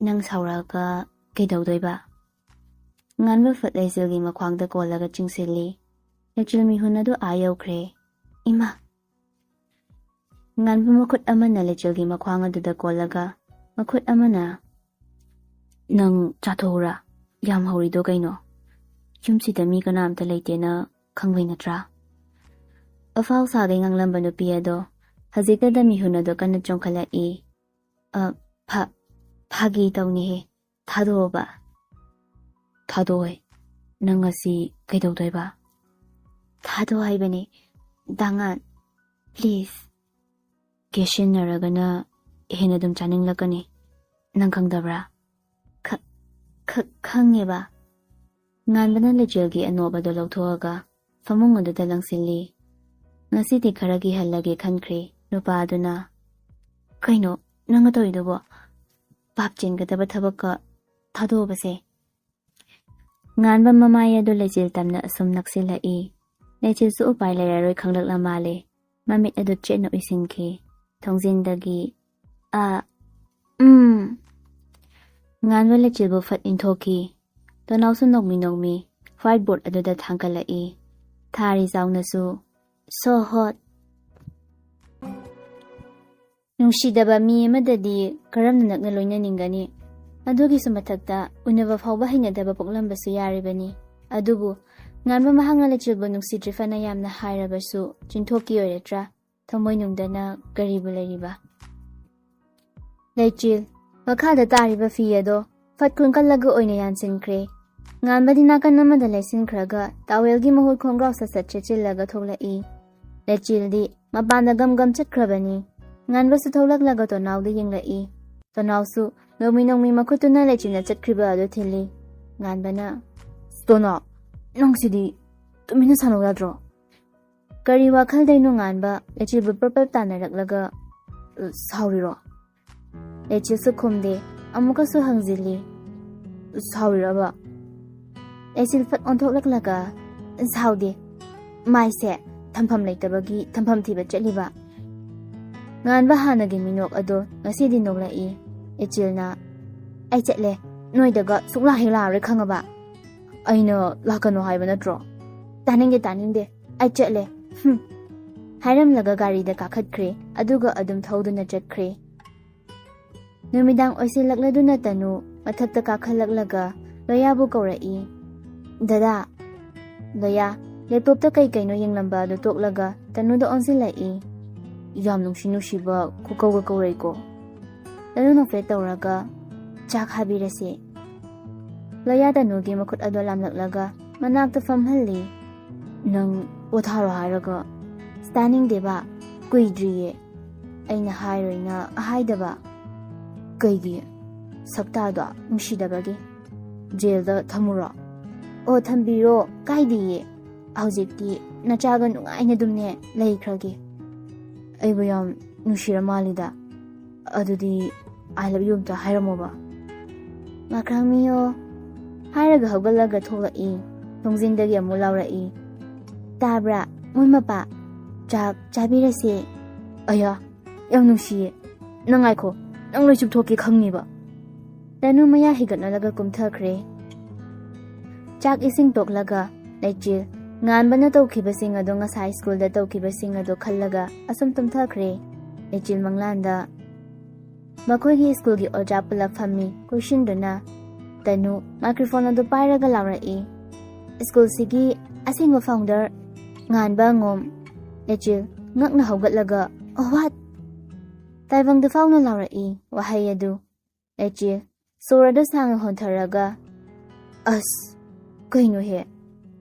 "ꯅꯪ ꯁꯥꯎꯔꯛꯑꯒ ꯀꯩꯗꯧꯗꯣꯏꯕ?" ꯉꯥꯟꯕ ꯐꯠ ꯂꯩꯆꯤꯜꯒꯤ ꯃꯈ꯭ꯋꯥꯡꯗ ꯀꯣꯜꯂꯒ ꯆꯤꯡꯁꯤꯜꯂꯤ꯫ ꯂꯩꯆꯤꯜ ꯃꯤꯍꯨꯟ ꯑꯗꯨ ꯑꯥ ꯌꯧꯈ꯭ꯔꯦ꯫ ꯏꯃꯥ! ꯉꯥꯟꯕ ꯃꯈꯨꯠ ꯑꯃꯅ ꯂꯩꯆꯤꯜꯒꯤ ꯃꯈ꯭ꯋꯥꯡ ꯑꯗꯨꯗ ꯀꯣꯜꯂꯒ, ꯃꯈꯨꯠ ꯑꯃꯅ, "ꯅꯪ ꯆꯥꯊꯣꯛꯎꯔꯥ? ꯌꯥꯝ ꯍꯧꯔꯤꯗꯣ ꯀꯩꯅꯣ? ꯌꯨꯝꯁꯤꯗ ꯃꯤ ꯀꯅꯥꯝꯇ ꯂꯩꯇꯦꯅ ꯈꯪꯕꯩ ꯅꯠꯇ꯭ꯔꯥ?" ꯑꯐꯥꯎ ꯁꯥꯒꯩ ꯉꯥꯡꯂꯝꯕ ꯅꯨꯄꯤ ꯑꯗꯣ ꯍꯧꯖꯤꯛꯇꯗ ꯃꯤꯍꯨꯟ ꯑꯗꯣ ꯀꯟꯅ ꯆꯣꯡꯈꯠꯂꯛꯏ꯫ "ꯑ, ꯐ-, ꯐꯥꯒꯤ ꯇꯧꯅꯤꯍꯦ꯫ ꯊꯥꯗꯣꯛꯑꯣꯕ꯫" "ꯊꯥꯗꯣꯛꯑꯣꯏ꯫ ꯅꯪ ꯉꯁꯤ ꯀꯩꯗꯧꯗꯣꯏꯕ?" "ꯊꯥꯗꯣꯛꯑꯣ ꯍꯥꯏꯕꯅꯦ, ꯗꯥꯉꯥꯟ꯫ Please꯫" "ꯀꯦꯁꯤꯟꯅꯔꯒꯅ ꯍꯦꯟꯅ ꯑꯗꯨꯝ ꯆꯥꯅꯤꯡꯂꯛꯀꯅꯤ꯫ ꯅꯪ ꯈꯪꯗꯕ꯭ꯔꯥ?" "ꯈ-, ꯈ-, ꯈꯪꯉꯦꯕ꯫" ꯉꯥꯟꯕꯅ ꯂꯩꯆꯤꯜꯒꯤ ꯑꯅꯣꯞ ꯑꯗꯨ ꯂꯧꯊꯣꯛꯑꯒ ꯐꯃꯨꯡ ꯑꯗꯨꯗ ꯂꯪꯁꯤꯜꯂꯤ꯫ ꯉꯁꯤꯗꯤ ꯈꯔ ꯀꯤꯍꯜꯂꯒꯦ ꯈꯟꯈ꯭ꯔꯦ ꯅꯨꯄꯥ ꯑꯗꯨꯅ꯫ "ꯀꯩꯅꯣ ꯅꯪꯅ ꯇꯧꯔꯤꯗꯨꯕꯣ? ꯄꯥꯞ ꯆꯦꯟꯒꯗꯕ ꯊꯕꯛꯀ ꯊꯥꯗꯣꯛꯑꯕꯁꯦ꯫" ꯉꯥꯟꯕ ꯃꯃꯥꯏ ꯑꯗꯨ ꯂꯩꯆꯤꯜ ꯇꯝꯅ ꯑꯁꯨꯝ ꯅꯛꯁꯤꯜꯂꯛꯏ꯫ ꯂꯩꯆꯤꯜꯁꯨ ꯎꯄꯥꯏ ꯂꯩꯔꯔꯣꯏ ꯈꯪꯂꯛꯂ ꯃꯥꯜꯂꯦ꯫ ꯃꯃꯤꯠ ꯑꯗꯨ ꯆꯦꯠꯅ ꯎꯏꯁꯤꯟꯈꯤ꯫ ꯊꯣꯡꯖꯤꯟꯗꯒꯤ, "ꯑ, ꯎꯝ꯫" ꯉꯥꯟꯕ ꯂꯩꯆꯤꯜꯕꯨ ꯐꯠ ꯏꯟꯊꯣꯛꯈꯤ꯫ ꯇꯣꯅꯥꯎꯁꯨ ꯅꯣꯡꯃꯤ ꯅꯣꯡꯃꯤ white board ꯑꯗꯨꯗ ꯊꯥꯡꯒꯠꯂꯛꯏ꯫ ꯊꯥꯔꯤ ꯆꯥꯎꯅꯁꯨ, "So hot꯫" ꯅꯨꯡꯁꯤꯗꯕ ꯃꯤ ꯑꯃꯗꯗꯤ ꯀꯔꯝꯅ ꯅꯛꯅ ꯂꯣꯏꯅꯅꯤꯡꯒꯅꯤ? ꯑꯗꯨꯒꯤꯁꯨ ꯃꯊꯛꯇ ꯎꯅꯕ ꯐꯥꯎꯕ ꯍꯩꯅꯗꯕ ꯄꯣꯛꯂꯝꯕꯁꯨ ꯌꯥꯔꯤꯕꯅꯤ꯫ ꯑꯗꯨꯕꯨ ꯉꯥꯟꯕ ꯃꯍꯥꯛꯅ ꯂꯩꯆꯤꯜꯕꯨ ꯅꯨꯡꯁꯤꯗ꯭ꯔꯤ ꯐꯅ ꯌꯥꯝꯅ ꯍꯥꯏꯔꯕꯁꯨ ꯆꯤꯟꯊꯣꯛꯀꯤ ꯑꯣꯏꯔꯗ꯭ꯔꯥ? ꯊꯃꯣꯏꯅꯨꯡꯗꯅ ꯀꯔꯤꯕꯨ ꯂꯩꯔꯤꯕ? ꯂꯩꯆꯤꯜ, ꯃꯈꯥꯗ ꯇꯥꯔꯤꯕ ꯐꯤ ꯑꯗꯣ ꯐꯠ ꯈꯨꯟꯀꯠꯂꯒ ꯑꯣꯏꯅ ꯌꯥꯟꯁꯤꯟꯈ꯭ꯔꯦ꯫ ꯉꯥꯟꯕꯗꯤ ꯅꯥꯀꯟ ꯑꯃꯗ ꯂꯩꯁꯤꯟꯈ꯭ꯔꯒ ꯇꯥꯋꯦꯜꯒꯤ ꯃꯍꯨꯠ ꯈꯣꯡꯒ꯭ꯔꯥꯎ ꯁꯠ ꯁꯠ ꯁꯦꯠꯆꯤꯜꯂꯒ ꯊꯣꯛꯂꯛꯏ꯫ ꯂꯩꯆꯤꯜꯗꯤ ꯃꯄꯥꯟꯗ ꯒꯝ ꯒꯝ ꯆꯠꯈ꯭ꯔꯕꯅꯤ꯫ ꯉꯥꯟꯕꯁꯨ ꯊꯣꯛꯂꯛꯂꯒ ꯇꯣꯅꯥꯎꯗ ꯌꯦꯡꯂꯛꯏ꯫ ꯇꯣꯅꯥꯎꯁꯨ ꯅꯣꯡꯃꯤ ꯅꯣꯡꯃꯤ ꯃꯈꯨꯠꯇꯨꯅ ꯂꯩꯆꯤꯜꯅ ꯆꯠꯈ꯭ꯔꯤꯕ ꯑꯗꯨ ꯊꯤꯜꯂꯤ꯫ ꯉꯥꯟꯕꯅ, "ꯇꯣꯅꯥꯎ, ꯅꯪꯁꯤꯗꯤ ꯇꯨꯃꯤꯟꯅ ꯁꯥꯟꯅꯧ ꯌꯥꯗ꯭ꯔꯣ?" ꯀꯔꯤ ꯋꯥꯈꯜꯗꯩꯅꯣ ꯉꯥꯟꯕ ꯂꯩꯆꯤꯜꯕꯨ ꯄ꯭ꯔꯞ ꯄ꯭ꯔꯞ ꯇꯥꯟꯅꯔꯛꯂꯒ, "ꯁꯥꯎꯔꯤꯔꯣ?" ꯂꯩꯆꯤꯜꯁꯨ ꯈꯨꯝꯗꯦ꯫ ꯑꯃꯨꯛꯀꯁꯨ ꯍꯪꯖꯤꯜꯂꯤ꯫ "ꯁꯥꯎꯔꯤꯔꯕ?" ꯂꯩꯆꯤꯜ ꯐꯠ ꯑꯣꯟꯊꯣꯛꯂꯛꯂꯒ, "ꯁꯥꯎꯗꯦ, ꯃꯥꯏꯁꯦ ꯊꯝꯐꯝ ꯂꯩꯇꯕꯒꯤ ꯊꯝꯐꯝ ꯊꯤꯕ ꯆꯠꯂꯤꯕ"꯫ ꯉꯥꯟꯕ ꯍꯥꯟꯅꯒꯤ ꯃꯤꯅꯣꯛ ꯑꯗꯣ ꯉꯁꯤꯗꯤ ꯅꯣꯛꯂꯛꯏ꯫ ꯂꯩꯆꯤꯜꯅ, "ꯑꯩ ꯆꯠꯂꯦ, ꯅꯣꯏꯗꯒ ꯁꯨꯛꯂꯥꯛ ꯍꯦꯛ ꯂꯥꯛꯑꯔꯣꯏ, ꯈꯪꯉꯕ?" "ꯑꯩꯅ ꯂꯥꯛꯀꯅꯨ ꯍꯥꯏꯕ ꯅꯠꯇ꯭ꯔꯣ?" "ꯇꯥꯅꯤꯡꯗꯦ, ꯇꯥꯅꯤꯡꯗꯦ, ꯑꯩ ꯆꯠꯂꯦ, ꯍꯨꯝ"꯫ ꯍꯥꯏꯔꯝꯂꯒ ꯒꯥꯔꯤꯗ ꯀꯥꯈꯠꯈ꯭ꯔꯦ, ꯑꯗꯨꯒ ꯑꯗꯨꯝ ꯊꯧꯗꯨꯅ ꯆꯠꯈ꯭ꯔꯦ꯫ ꯅꯨꯃꯤꯗꯥꯡ ꯑꯣꯏꯁꯤꯜꯂꯛꯂꯗꯨꯅ ꯇꯅꯨ ꯃꯊꯛꯇ ꯀꯥꯈꯠꯂꯛꯂꯒ ꯂꯣꯌꯥꯕꯨ ꯀꯧꯔꯛꯏ꯫ "ꯗꯗꯥ"꯫ ꯂꯣꯌꯥ ꯂꯦꯞꯇꯣꯞꯇ ꯀꯩ ꯀꯩꯅꯣ ꯌꯦꯡꯂꯝꯕ ꯑꯗꯨ ꯇꯣꯛꯂꯒ ꯇꯅꯨꯗ ꯑꯣꯟꯁꯤꯜꯂꯛꯏ꯫ "ꯌꯥꯝ ꯅꯨꯡꯁꯤ ꯅꯨꯡꯁꯤꯕ ꯈꯨꯀꯧꯒ ꯀꯧꯔꯛꯏꯀꯣ"꯫ ꯇꯅꯨ ꯅꯣꯛꯐꯦꯠ ꯇꯧꯔꯒ, "ꯆꯥꯛ ꯍꯥꯕꯤꯔꯁꯦ"꯫ ꯂꯣꯌꯥ ꯇꯅꯨꯒꯤ ꯃꯈꯨꯠ ꯑꯗꯣ ꯂꯥꯝꯂꯛꯂꯒ ꯃꯅꯥꯛꯇ ꯐꯝꯍꯜꯂꯤ꯫ "ꯅꯪ ꯄꯣꯊꯥꯔꯣ ꯍꯥꯏꯔꯒ"꯫ "ꯇꯥꯅꯤꯡꯗꯦꯕ, ꯀꯨꯏꯗ꯭ꯔꯤꯌꯦ"꯫ "ꯑꯩꯅ ꯍꯥꯏꯔꯣꯏꯅ ꯍꯥꯏꯗꯕ"꯫ "ꯀꯩꯒꯤ?" "ꯁꯛꯇꯥꯗꯣ ꯅꯨꯡꯁꯤꯗꯕꯒꯤ"꯫ "ꯖꯦꯜꯗ ꯊꯝꯃꯨꯔꯣ?" "ꯑꯣ, ꯊꯝꯕꯤꯔꯣ, ꯀꯥꯏꯗꯤꯌꯦ꯫ ꯍꯧꯖꯤꯛꯇꯤ ꯅꯆꯥꯒ ꯅꯨꯡꯉꯥꯏꯅ ꯑꯗꯨꯝꯅꯦ ꯂꯩꯈ꯭ꯔꯒꯦ"꯫ "ꯑꯩꯕꯨ ꯌꯥꯝ ꯅꯨꯡꯁꯤꯔ ꯃꯥꯜꯂꯤꯗ꯫ ꯑꯗꯨꯗꯤ I love you ꯑꯝꯇ ꯍꯥꯏꯔꯝꯃꯣꯕ"꯫ "ꯉꯥꯈ꯭ꯔꯥꯝꯃꯤꯌꯣ"꯫ ꯍꯥꯏꯔꯒ ꯍꯧꯒꯠꯂꯒ ꯊꯣꯛꯂꯛꯏ꯫ ꯊꯣꯡꯖꯤꯟꯗꯒꯤ ꯑꯃꯨꯛ ꯂꯥꯎꯔꯛꯏ꯫ "ꯇꯥꯕ꯭ꯔꯥ, ꯃꯣꯏ ꯃꯄꯥ? ꯆꯥꯛ ꯆꯥꯕꯤꯔꯁꯦ"꯫ "ꯑꯌꯥ, ꯌꯥꯝ ꯅꯨꯡꯁꯤꯌꯦ꯫ ꯅꯪ ꯉꯥꯏꯈꯣ, ꯅꯪ ꯂꯣꯏ ꯆꯨꯞꯊꯣꯛꯀꯦ ꯈꯪꯅꯤꯕ"꯫ ꯇꯅꯨ ꯃꯌꯥ ꯍꯤꯒꯠꯅꯔꯒ ꯀꯨꯝꯊꯈ꯭ꯔꯦ꯫ ꯆꯥꯛ ꯏꯁꯤꯡ ꯇꯣꯛꯂꯒ ꯂꯩꯆꯤꯜ, ꯉꯥꯟꯕꯅ ꯇꯧꯈꯤꯕꯁꯤꯡ ꯑꯗꯣ ꯉꯁꯥꯏ ꯁ꯭ꯀꯨꯜꯗ ꯇꯧꯈꯤꯕꯁꯤꯡ ꯑꯗꯣ ꯈꯜꯂꯒ ꯑꯁꯨꯝ ꯇꯨꯝꯊꯈ꯭ꯔꯦ꯫ ꯂꯩꯆꯤꯜ ꯃꯪꯂꯥꯟꯗ ꯃꯈꯣꯏꯒꯤ ꯁ꯭ꯀꯨꯜꯒꯤ ꯑꯣꯖꯥ ꯄꯨꯂꯞ ꯐꯝꯃꯤ ꯀꯣꯏꯁꯤꯟꯗꯨꯅ꯫ ꯇꯅꯨ ꯃꯥꯏꯀ꯭ꯔꯣꯐꯣꯟ ꯑꯗꯨ ꯄꯥꯏꯔꯒ ꯂꯥꯎꯔꯛꯏ꯫ "ꯁ꯭ꯀꯨꯜꯁꯤꯒꯤ ꯑꯁꯦꯡꯕ ꯐꯥꯎꯟꯗꯔ ꯉꯥꯟꯕ ꯑꯉꯣꯝ"꯫ ꯂꯩꯆꯤꯜ ꯉꯛꯅ ꯍꯧꯒꯠꯂꯒ, "ꯑꯣ, what?" ꯇꯥꯏꯕꯪꯗ ꯐꯥꯎꯅ ꯂꯥꯎꯔꯛꯏ ꯋꯥꯍꯩ ꯑꯗꯨ꯫ ꯂꯩꯆꯤꯜ ꯁꯣꯔ ꯑꯗꯨ ꯁꯥꯡꯅ ꯍꯣꯟꯊꯔꯒ, "ꯑꯁ, ꯀꯩꯅꯣꯍꯦ?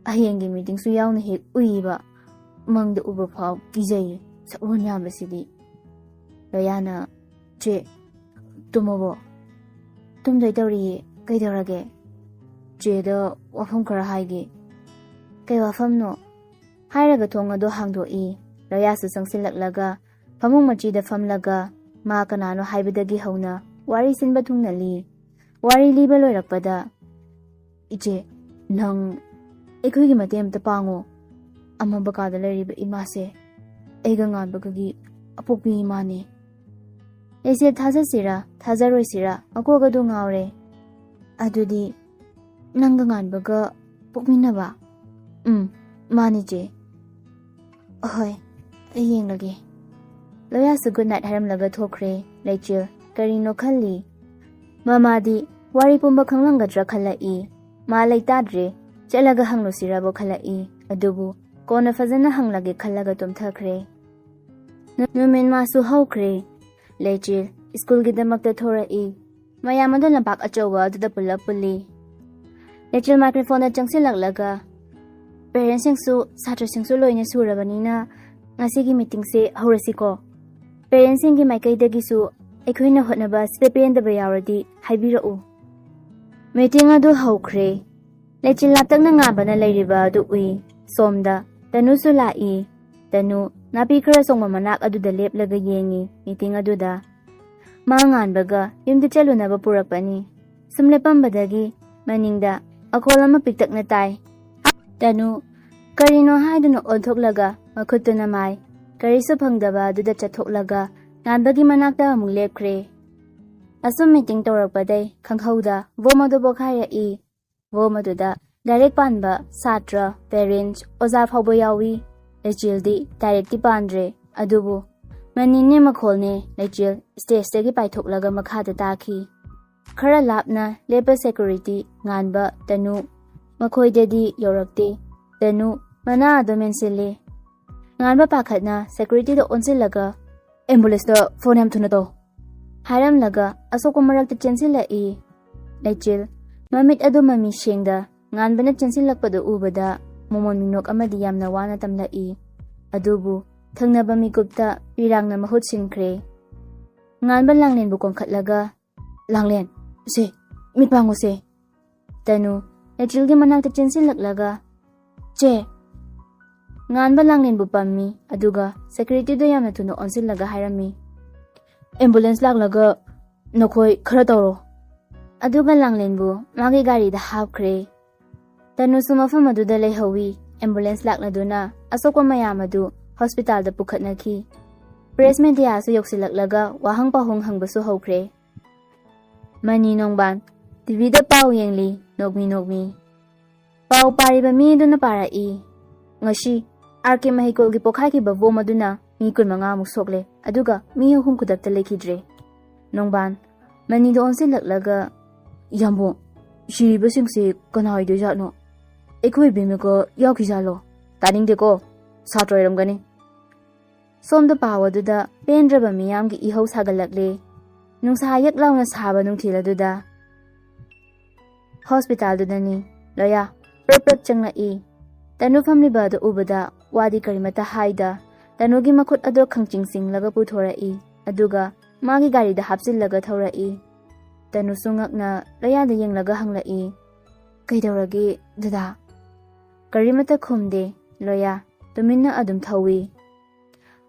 ꯍꯌꯦꯡꯒꯤ ꯃꯤꯇꯤꯡꯁꯨ ꯌꯥꯎꯅ ꯍꯦꯛ ꯎꯏꯕ꯫ ꯃꯪꯗ ꯎꯕ ꯐꯥꯎ ꯀꯤꯖꯩꯌꯦ꯫ ꯁꯛꯂꯣꯟ ꯌꯥꯝꯕꯁꯤꯗꯤ"꯫ ꯂꯣꯌꯥꯅ, "ꯆꯦ, ꯇꯨꯝꯃꯕꯣ?" "ꯇꯨꯝꯗꯣꯏ ꯇꯧꯔꯤꯌꯦ꯫ ꯀꯩꯗꯧꯔꯒꯦ?" "ꯆꯦꯗ ꯋꯥꯐꯝ ꯈꯔ ꯍꯥꯏꯒꯦ"꯫ "ꯀꯩ ꯋꯥꯐꯝꯅꯣ?" ꯍꯥꯏꯔꯒ ꯊꯣꯡ ꯑꯗꯨ ꯍꯥꯡꯗꯣꯛꯏ꯫ ꯂꯣꯌꯥꯁꯨ ꯆꯪꯁꯤꯜꯂꯛꯂꯒ ꯐꯃꯨꯡ ꯃꯆꯤꯗ ꯐꯝꯂꯒ ꯃꯥ ꯀꯅꯥꯅꯣ ꯍꯥꯏꯕꯗꯒꯤ ꯍꯧꯅ ꯋꯥꯔꯤ ꯁꯤꯟꯕ ꯊꯨꯡꯅ ꯂꯤ꯫ ꯋꯥꯔꯤ ꯂꯤꯕ ꯂꯣꯏꯔꯛꯄꯗ, "ꯏꯆꯦ, ꯅꯪ ꯑꯩꯈꯣꯏꯒꯤ ꯃꯇꯦꯡ ꯑꯝꯇ ꯄꯥꯡꯉꯣ꯫ ꯑꯃꯝꯕ ꯀꯥꯗ ꯂꯩꯔꯤꯕ ꯏꯃꯥꯁꯦ ꯑꯩꯒ ꯉꯥꯟꯕꯒꯒꯤ ꯑꯄꯣꯛꯄꯤ ꯏꯃꯥꯅꯦ꯫" ꯂꯩꯆꯤꯜ ꯊꯥꯖꯁꯤꯔꯥ ꯊꯥꯖꯔꯣꯏꯁꯤꯔꯥ ꯃꯀꯣꯛ ꯑꯗꯨ ꯉꯥꯎꯔꯦ꯫ "ꯑꯗꯨꯗꯤ ꯅꯪꯒ ꯉꯥꯟꯕꯒ ꯄꯣꯛꯃꯤꯟꯅꯕ?" "ꯎꯝ, ꯃꯥꯅꯤ ꯆꯦ꯫" "ꯑꯍꯣꯏ, ꯑꯩ ꯌꯦꯡꯂꯒꯦ꯫" ꯂꯣꯌꯥꯁꯨ ꯒꯨꯗ ꯅꯥꯏꯠ ꯍꯥꯏꯔꯝꯂꯒ ꯊꯣꯛꯈ꯭ꯔꯦ꯫ ꯂꯩꯆꯤꯜ ꯀꯔꯤꯅꯣ ꯈꯜꯂꯤ꯫ ꯃꯃꯥꯗꯤ ꯋꯥꯔꯤ ꯄꯨꯝꯕ ꯈꯪꯂꯝꯒꯗ꯭ꯔꯥ ꯈꯜꯂꯛꯏ꯫ ꯃꯥ ꯂꯩꯇꯥꯗ꯭ꯔꯦ, ꯆꯠꯂꯒ ꯍꯪꯂꯨꯁꯤꯔꯕꯨ ꯈꯜꯂꯛꯏ꯫ ꯑꯗꯨꯕꯨ ꯀꯣꯟꯅ ꯐꯖꯅ ꯍꯪꯂꯒꯦ ꯈꯜꯂꯒ ꯇꯨꯝꯊꯈ꯭ꯔꯦ꯫ ꯅꯨ-, ꯅꯨꯃꯤꯠ ꯃꯥꯁꯨ ꯍꯧꯈ꯭ꯔꯦ꯫ ꯂꯩꯆꯤꯜ ꯁ꯭ꯀꯨꯜꯒꯤꯗꯃꯛꯇ ꯊꯣꯔꯛꯏ꯫ ꯃꯌꯥꯝ ꯑꯗꯨ ꯂꯝꯄꯥꯛ ꯑꯆꯧꯕ ꯑꯗꯨꯗ ꯄꯨꯜꯂꯞ ꯄꯨꯜꯂꯤ꯫ ꯂꯩꯆꯤꯜ ꯃꯥꯏꯀ꯭ꯔꯣꯐꯣꯟꯗ ꯆꯪꯁꯤꯜꯂꯛꯂꯒ, "ꯄꯦꯔꯦꯟꯁꯁꯤꯡꯁꯨ ꯁꯥꯇ꯭ꯔꯁꯤꯡꯁꯨ ꯂꯣꯏꯅ ꯁꯨꯔꯕꯅꯤꯅ ꯉꯁꯤꯒꯤ ꯃꯤꯇꯤꯡꯁꯦ ꯍꯧꯔꯁꯤꯀꯣ꯫ ꯄꯦꯔꯦꯟꯁꯁꯤꯡꯒꯤ ꯃꯥꯏꯀꯩꯗꯒꯤꯁꯨ ꯑꯩꯈꯣꯏꯅ ꯍꯣꯠꯅꯕ ꯑꯁꯤꯗ ꯄꯦꯟꯗꯕ ꯌꯥꯎꯔꯗꯤ ꯍꯥꯏꯕꯤꯔꯛꯎ꯫" ꯃꯤꯇꯤꯡ ꯑꯗꯨ ꯍꯧꯈ꯭ꯔꯦ꯫ ꯂꯩꯆꯤꯜ ꯂꯥꯞꯇꯛꯅ ꯉꯥꯟꯕꯅ ꯂꯩꯔꯤꯕ ꯑꯗꯨ ꯎꯏ꯫ ꯁꯣꯝꯗ ꯇꯅꯨꯁꯨ ꯂꯥꯛꯏ꯫ ꯇꯅꯨ ꯅꯥꯄꯤ ꯈꯔ ꯁꯣꯡꯕ ꯃꯅꯥꯛ ꯑꯗꯨꯗ ꯂꯦꯞꯂꯒ ꯌꯦꯡꯉꯤ꯫ ꯃꯤꯇꯤꯡ ꯑꯗꯨꯗ ꯃꯥ ꯉꯥꯟꯕꯒ ꯌꯨꯝꯗ ꯆꯠꯂꯨꯅꯕ ꯄꯨꯔꯛꯄꯅꯤ꯫ ꯁꯨꯝ ꯂꯦꯞꯄꯝꯕꯗꯒꯤ ꯃꯅꯤꯡꯗ ꯑꯈꯣꯜ ꯑꯃ ꯄꯤꯛꯇꯛꯅ ꯇꯥꯏ꯫ ꯇꯅꯨ ꯀꯔꯤꯅꯣ ꯍꯥꯏꯗꯨꯅ ꯑꯣꯟꯊꯣꯛꯂꯒ ꯃꯈꯨꯠꯇꯨꯅ ꯃꯥꯏ ꯀꯔꯤꯁꯨ ꯐꯪꯗꯕ ꯑꯗꯨꯗ ꯆꯠꯊꯣꯛꯂꯒ ꯉꯥꯟꯕꯒꯤ ꯃꯅꯥꯛꯇ ꯑꯃꯨꯛ ꯂꯦꯞꯈ꯭ꯔꯦ꯫ ꯑꯁꯨꯝ ꯃꯤꯇꯤꯡ ꯇꯧꯔꯛꯄꯗꯩ ꯈꯪꯍꯧꯗ ꯕꯣꯝ ꯑꯗꯨ ꯄꯣꯈꯥꯏꯔꯛꯏ꯫ ꯕꯣꯝ ꯑꯗꯨꯗ ꯂꯥꯏꯔꯤꯛ ꯄꯥꯟꯕ ꯁꯥꯇ꯭ꯔ, ꯄꯦꯔꯦꯟꯠꯁ, ꯑꯣꯖꯥ ꯐꯥꯎꯕ ꯌꯥꯎꯏ꯫ ꯂꯩꯆꯤꯜꯗꯤ ꯗꯥꯏꯔꯦꯛꯇꯤ ꯄꯥꯟꯗ꯭ꯔꯦ, ꯑꯗꯨꯕꯨ ꯃꯅꯤꯡꯅꯦ ꯃꯈꯣꯜꯅꯦ ꯂꯩꯆꯤꯜ ꯁ꯭ꯇꯦꯖꯇꯒꯤ ꯄꯥꯏꯊꯣꯛꯂꯒ ꯃꯈꯥꯗ ꯇꯥꯈꯤ꯫ ꯈꯔ ꯂꯥꯞꯅ ꯂꯦꯞꯄ ꯁꯦꯀ꯭ꯌꯨꯔꯤꯇꯤ ꯉꯥꯟꯕ, ꯇꯅꯨ ꯃꯈꯣꯏꯗꯗꯤ ꯌꯧꯔꯛꯇꯦ꯫ ꯇꯅꯨ ꯃꯅꯥ ꯑꯗꯨ ꯃꯦꯟꯁꯤꯜꯂꯤ꯫ ꯉꯥꯟꯕ ꯄꯥꯈꯠꯅ ꯁꯦꯀ꯭ꯌꯨꯔꯤꯇꯤꯗ ꯑꯣꯟꯁꯤꯜꯂꯒ, "ꯑꯦꯝꯕꯨꯂꯦꯟꯁꯇ ꯐꯣꯟ ꯌꯥꯝ ꯊꯨꯅ ꯇꯧ" ꯍꯥꯏꯔꯝꯂꯒ ꯑꯁꯣꯛꯄ ꯃꯔꯛꯇ ꯆꯦꯟꯁꯤꯜꯂꯛꯏ꯫ ꯂꯩꯆꯤꯜ ꯃꯃꯤꯠ ꯑꯗꯨ ꯃꯃꯤ ꯁꯦꯡꯗ ꯉꯥꯟꯕꯅ ꯆꯦꯟꯁꯤꯜꯂꯛꯄꯗꯨ ꯎꯕꯗ ꯃꯣꯃꯣꯟ ꯃꯤꯅꯣꯛ ꯑꯃꯗꯤ ꯌꯥꯝꯅ ꯋꯥꯅ ꯇꯝꯂꯛꯏ꯫ ꯑꯗꯨꯕꯨ ꯊꯪꯅꯕ ꯃꯤꯀꯨꯞꯇ ꯄꯤꯔꯥꯡꯅ ꯃꯍꯨꯠ ꯁꯤꯟꯈ꯭ꯔꯦ꯫ ꯉꯥꯟꯕ ꯂꯥꯡꯂꯦꯟꯕꯨ ꯀꯣꯟꯈꯠꯂꯒ, "ꯂꯥꯡꯂꯦꯟ, ꯁꯦ, ꯃꯤꯠ ꯄꯥꯡꯉꯨꯁꯦ꯫" ꯇꯅꯨ ꯂꯩꯆꯤꯜꯒꯤ ꯃꯅꯥꯛꯇ ꯆꯦꯟꯁꯤꯜꯂꯛꯂꯒ, "ꯆꯦ!" ꯉꯥꯟꯕ ꯂꯥꯡꯂꯦꯟꯕꯨ ꯄꯝꯃꯤ, ꯑꯗꯨꯒ ꯁꯦꯀ꯭ꯌꯨꯔꯤꯇꯤꯗ ꯌꯥꯝꯅ ꯊꯨꯅ ꯑꯣꯟꯁꯤꯜꯂꯒ ꯍꯥꯏꯔꯝꯃꯤ, "ꯑꯦꯝꯕꯨꯂꯦꯟꯁ ꯂꯥꯛꯂꯒ ꯅꯈꯣꯏ ꯈꯔ ꯇꯧꯔꯣ꯫ ꯑꯗꯨꯒ ꯂꯥꯡꯂꯦꯟꯕꯨ ꯃꯥꯒꯤ ꯒꯥꯔꯤꯗ ꯍꯥꯞꯈ꯭ꯔꯦ꯫ ꯇꯅꯨꯁꯨ ꯃꯐꯝ ꯑꯗꯨꯗ ꯂꯩꯍꯧꯋꯤ꯫ ꯑꯦꯝꯕꯨꯂꯦꯟꯁ ꯂꯥꯛꯂꯗꯨꯅ ꯑꯁꯣꯛꯄ ꯃꯌꯥꯝ ꯑꯗꯨ ꯍꯣꯁꯄꯤꯇꯥꯜꯗ ꯄꯨꯈꯠꯅꯈꯤ꯫ ꯄ꯭ꯔꯦꯁ ꯃꯦꯗꯤꯌꯥꯁꯨ ꯌꯧꯁꯤꯜꯂꯛꯂꯒ ꯋꯥꯍꯪ ꯄꯥꯎꯍꯪ ꯍꯪꯕꯁꯨ ꯍꯧꯈ꯭ꯔꯦ꯫ ꯃꯅꯤ ꯅꯣꯡꯕꯥꯟ ꯇꯤꯚꯤꯗ ꯄꯥꯎ ꯌꯦꯡꯂꯤ, ꯅꯣꯛꯃꯤ ꯅꯣꯛꯃꯤ꯫ ꯄꯥꯎ ꯄꯥꯔꯤꯕ ꯃꯤ ꯑꯗꯨꯅ ꯄꯥꯔꯛꯏ, "ꯉꯁꯤ ꯑꯥꯔ ꯀꯦ ꯃꯍꯩꯀꯣꯜꯒꯤ ꯄꯣꯛꯈꯥꯏꯈꯤꯕ ꯕꯣꯝ ꯑꯗꯨꯅ ꯃꯤ ꯀꯨꯟꯃꯉꯥꯃꯨꯛ ꯁꯣꯛꯂꯦ, ꯑꯗꯨꯒ ꯃꯤ ꯑꯍꯨꯝ ꯈꯨꯗꯛꯇ ꯂꯩꯈꯤꯗ꯭ꯔꯦ꯫" ꯅꯣꯡꯕꯥꯟ ꯃꯅꯤꯗ ꯑꯣꯟꯁꯤꯜꯂꯛꯂꯒ, "ꯌꯥꯝꯕꯨꯡ, ꯁꯤꯔꯤꯕꯁꯤꯡꯁꯦ ꯀꯅꯥ ꯑꯣꯏꯗꯣꯏꯖꯥꯠꯅꯣ? ꯑꯩꯈꯣꯏ ꯕꯦꯃꯤꯀꯣ ꯌꯥꯎꯈꯤꯖꯥꯠꯂꯣ? ꯇꯥꯅꯤꯡꯗꯦꯀꯣ, ꯁꯥꯇ꯭ꯔ ꯑꯣꯏꯔꯝꯒꯅꯤ꯫" ꯁꯣꯝꯗ ꯄꯥꯎ ꯑꯗꯨꯗ ꯄꯦꯟꯗ꯭ꯔꯕ ꯃꯤꯌꯥꯝꯒꯤ ꯏꯍꯧ ꯁꯥꯒꯠꯂꯛꯂꯦ꯫ ꯅꯨꯡꯁꯥ ꯌꯛ ꯂꯥꯎꯅ ꯁꯥꯕ ꯅꯨꯡꯊꯤꯜ ꯑꯗꯨꯗ ꯍꯣꯁꯄꯤꯇꯥꯜꯗꯨꯗꯅꯤ꯫ ꯂꯣꯌꯥ ꯄ꯭ꯔꯞ ꯄ꯭ꯔꯞ ꯆꯪꯂꯛꯏ꯫ ꯇꯅꯨ ꯐꯝꯂꯤꯕ ꯑꯗꯨ ꯎꯕꯗ ꯋꯥꯗꯤ ꯀꯔꯤꯃꯠꯇ ꯍꯥꯏꯗ, ꯇꯅꯨꯒꯤ ꯃꯈꯨꯠ ꯑꯗꯨ ꯈꯪꯆꯤꯡ ꯆꯤꯡꯂꯒ ꯄꯨꯊꯣꯔꯛꯏ, ꯑꯗꯨꯒ ꯃꯥꯒꯤ ꯒꯥꯔꯤꯗ ꯍꯥꯞꯆꯤꯜꯂꯒ ꯊꯧꯔꯛꯏ꯫ ꯇꯅꯨꯁꯨ ꯉꯛꯅ ꯂꯣꯌꯥꯗ ꯌꯦꯡꯂꯒ ꯍꯪꯂꯛꯏ, "ꯀꯩꯗꯧꯔꯒꯦ ꯗꯗꯥ?" ꯀꯔꯤꯃꯠꯇ ꯈꯨꯝꯗꯦ꯫ ꯂꯣꯌꯥ ꯇꯨꯃꯤꯟꯅ ꯑꯗꯨꯝ ꯊꯧꯏ꯫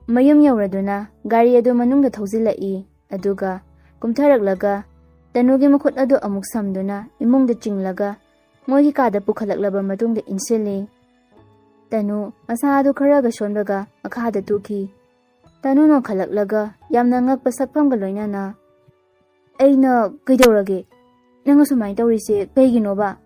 ꯃꯌꯨꯝ ꯌꯧꯔꯗꯨꯅ ꯒꯥꯔꯤ ꯑꯗꯨ ꯃꯅꯨꯡꯗ ꯊꯧꯖꯤꯜꯂꯛꯏ, ꯑꯗꯨꯒ ꯀꯨꯝꯊꯔꯛꯂꯒ ꯇꯅꯨꯒꯤ ꯃꯈꯨꯠ ꯑꯗꯨ ꯑꯃꯨꯛ ꯁꯝꯗꯨꯅ ꯏꯃꯨꯡꯗ ꯆꯤꯡꯂꯒ ꯃꯣꯏꯒꯤ ꯀꯥꯗ ꯄꯨꯈꯠꯂꯛꯂꯕ ꯃꯇꯨꯡꯗ ꯏꯟꯁꯤꯜꯂꯤ꯫ ꯇꯅꯨ ꯃꯁꯥ ꯑꯗꯨ ꯈꯔꯒ ꯁꯣꯟꯕꯒ ꯃꯈꯥꯗ ꯇꯨꯈꯤ꯫ ꯇꯅꯨ ꯅꯣꯟꯈꯠꯂꯛꯂꯒ ꯌꯥꯝꯅ ꯉꯛꯄ ꯁꯛꯐꯝꯒ ꯂꯣꯏꯅꯅ, "ꯑꯩꯅ ꯀꯩꯗꯧꯔꯒꯦ? ꯅꯪ ꯑꯁꯨꯃꯥꯏꯅ ꯇꯧꯔꯤꯁꯦ ꯀꯩꯒꯤꯅꯣꯕ?"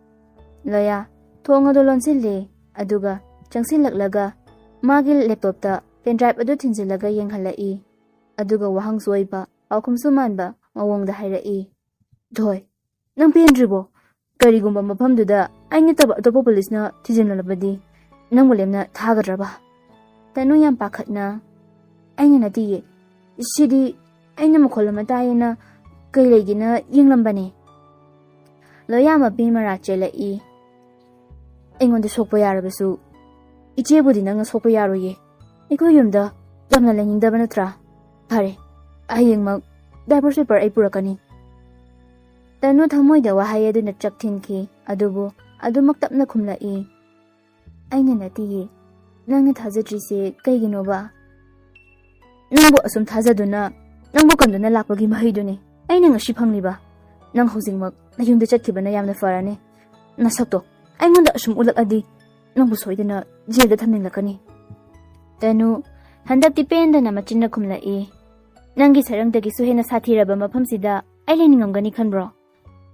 ꯂꯣꯌꯥ ꯊꯣꯡ ꯑꯗꯨ ꯂꯣꯟꯁꯤꯜꯂꯦ, ꯑꯗꯨꯒ ꯆꯪꯁꯤꯜꯂꯛꯂꯒ ꯃꯥꯒꯤ ꯂꯦꯞꯇꯣꯞꯇ ꯄꯦꯟ ꯗ꯭ꯔꯥꯏꯚ ꯑꯗꯨ ꯊꯤꯟꯖꯤꯜꯂꯒ ꯌꯦꯡꯍꯜꯂꯛꯏ, ꯑꯗꯨꯒ ꯋꯥꯍꯪꯁꯨ ꯑꯣꯏꯕ ꯄꯥꯎꯈꯨꯝꯁꯨ ꯃꯥꯟꯕ ꯃꯑꯣꯡꯗ ꯍꯥꯏꯔꯛꯏ, "ꯊꯣꯏ, ꯅꯪ ꯄꯦꯟꯗ꯭ꯔꯤꯕꯣ? ꯀꯔꯤꯒꯨꯝꯕ ꯃꯐꯝꯗꯨꯗ ꯑꯩ ꯅꯠꯇꯕ ꯑꯇꯣꯞꯄ ꯄꯨꯂꯤꯁꯅ ꯊꯤꯖꯤꯜꯂꯕꯗꯤ ꯅꯪꯕꯨ ꯂꯦꯝꯅ ꯊꯥꯒꯗ꯭ꯔꯕ?" ꯇꯅꯨ ꯌꯥꯝ ꯄꯥꯈꯠꯅ, "ꯑꯩꯅ ꯅꯠꯇꯤꯌꯦ, ꯁꯤꯗꯤ ꯑꯩꯅ ꯃꯈꯣꯜ ꯑꯃ ꯇꯥꯏꯌꯦꯅ ꯀꯩ ꯂꯩꯒꯦꯅ ꯌꯦꯡꯂꯝꯕꯅꯦ꯫" ꯂꯣꯌꯥ ꯃꯄꯤ ꯃꯔꯥ ꯆꯦꯜꯂꯛꯏ꯫ "ꯑꯩꯉꯣꯟꯗ ꯁꯣꯛꯄ ꯌꯥꯔꯕꯁꯨ ꯏꯆꯦꯕꯨꯗꯤ ꯅꯪꯅ ꯁꯣꯛꯄ ꯌꯥꯔꯣꯏꯌꯦ꯫ ꯑꯩꯈꯣꯏ ꯌꯨꯝꯗ ꯌꯥꯝꯅ ꯂꯩꯅꯤꯡꯗꯕ ꯅꯠꯇ꯭ꯔꯥ? ꯐꯔꯦ, ꯍꯌꯦꯡꯃꯛ ꯗꯥꯏꯚꯣꯔꯁ ꯄꯦꯄꯔ ꯑꯩ ꯄꯨꯔꯛꯀꯅꯤ꯫" ꯇꯅꯨ ꯊꯃꯣꯏꯗ ꯋꯥꯍꯩ ꯑꯗꯨꯅ ꯆꯞ ꯊꯤꯟꯈꯤ, ꯑꯗꯨꯕꯨ ꯑꯗꯨꯃꯛ ꯇꯞꯅ ꯈꯨꯝꯂꯛꯏ, "ꯑꯩꯅ ꯅꯠꯇꯤꯌꯦ꯫ ꯅꯪꯅ ꯊꯥꯖꯗ꯭ꯔꯤꯁꯦ ꯀꯩꯒꯤꯅꯣꯕ? ꯅꯪꯕꯨ ꯑꯁꯨꯝ ꯊꯥꯖꯗꯨꯅ, ꯅꯪꯕꯨ ꯀꯟꯗꯨꯅ ꯂꯥꯛꯄꯒꯤ ꯃꯍꯩꯗꯨꯅꯤ꯫ ꯑꯩꯅ ꯉꯁꯤ ꯐꯪꯂꯤꯕ? ꯅꯪ ꯍꯧꯖꯤꯛꯃꯛ ꯅꯌꯨꯝꯗ ꯆꯠꯈꯤꯕꯅ ꯌꯥꯝꯅ ꯐꯔꯅꯤ꯫ ꯅꯁꯛꯇꯣ ꯑꯩꯉꯣꯟꯗ ꯑꯁꯨꯝ ꯎꯠꯂꯛꯑꯗꯤ ꯅꯪꯕꯨ ꯁꯣꯏꯗꯅ ꯖꯦꯜꯗ ꯊꯝꯅꯤꯡꯂꯛꯀꯅꯤ꯫ ꯇꯅꯨ ꯍꯟꯗꯛꯇꯤ ꯄꯦꯟꯗꯅ ꯃꯆꯤꯟꯅ ꯈꯨꯝꯂꯛꯏ, "ꯅꯪꯒꯤ ꯁꯔꯪꯗꯒꯤꯁꯨ ꯍꯦꯟꯅ ꯁꯥꯊꯤꯔꯕ ꯃꯐꯝꯁꯤꯗ ꯑꯩ ꯂꯩꯅꯤꯡꯉꯝꯒꯅꯤ ꯈꯟꯕ꯭ꯔꯣ?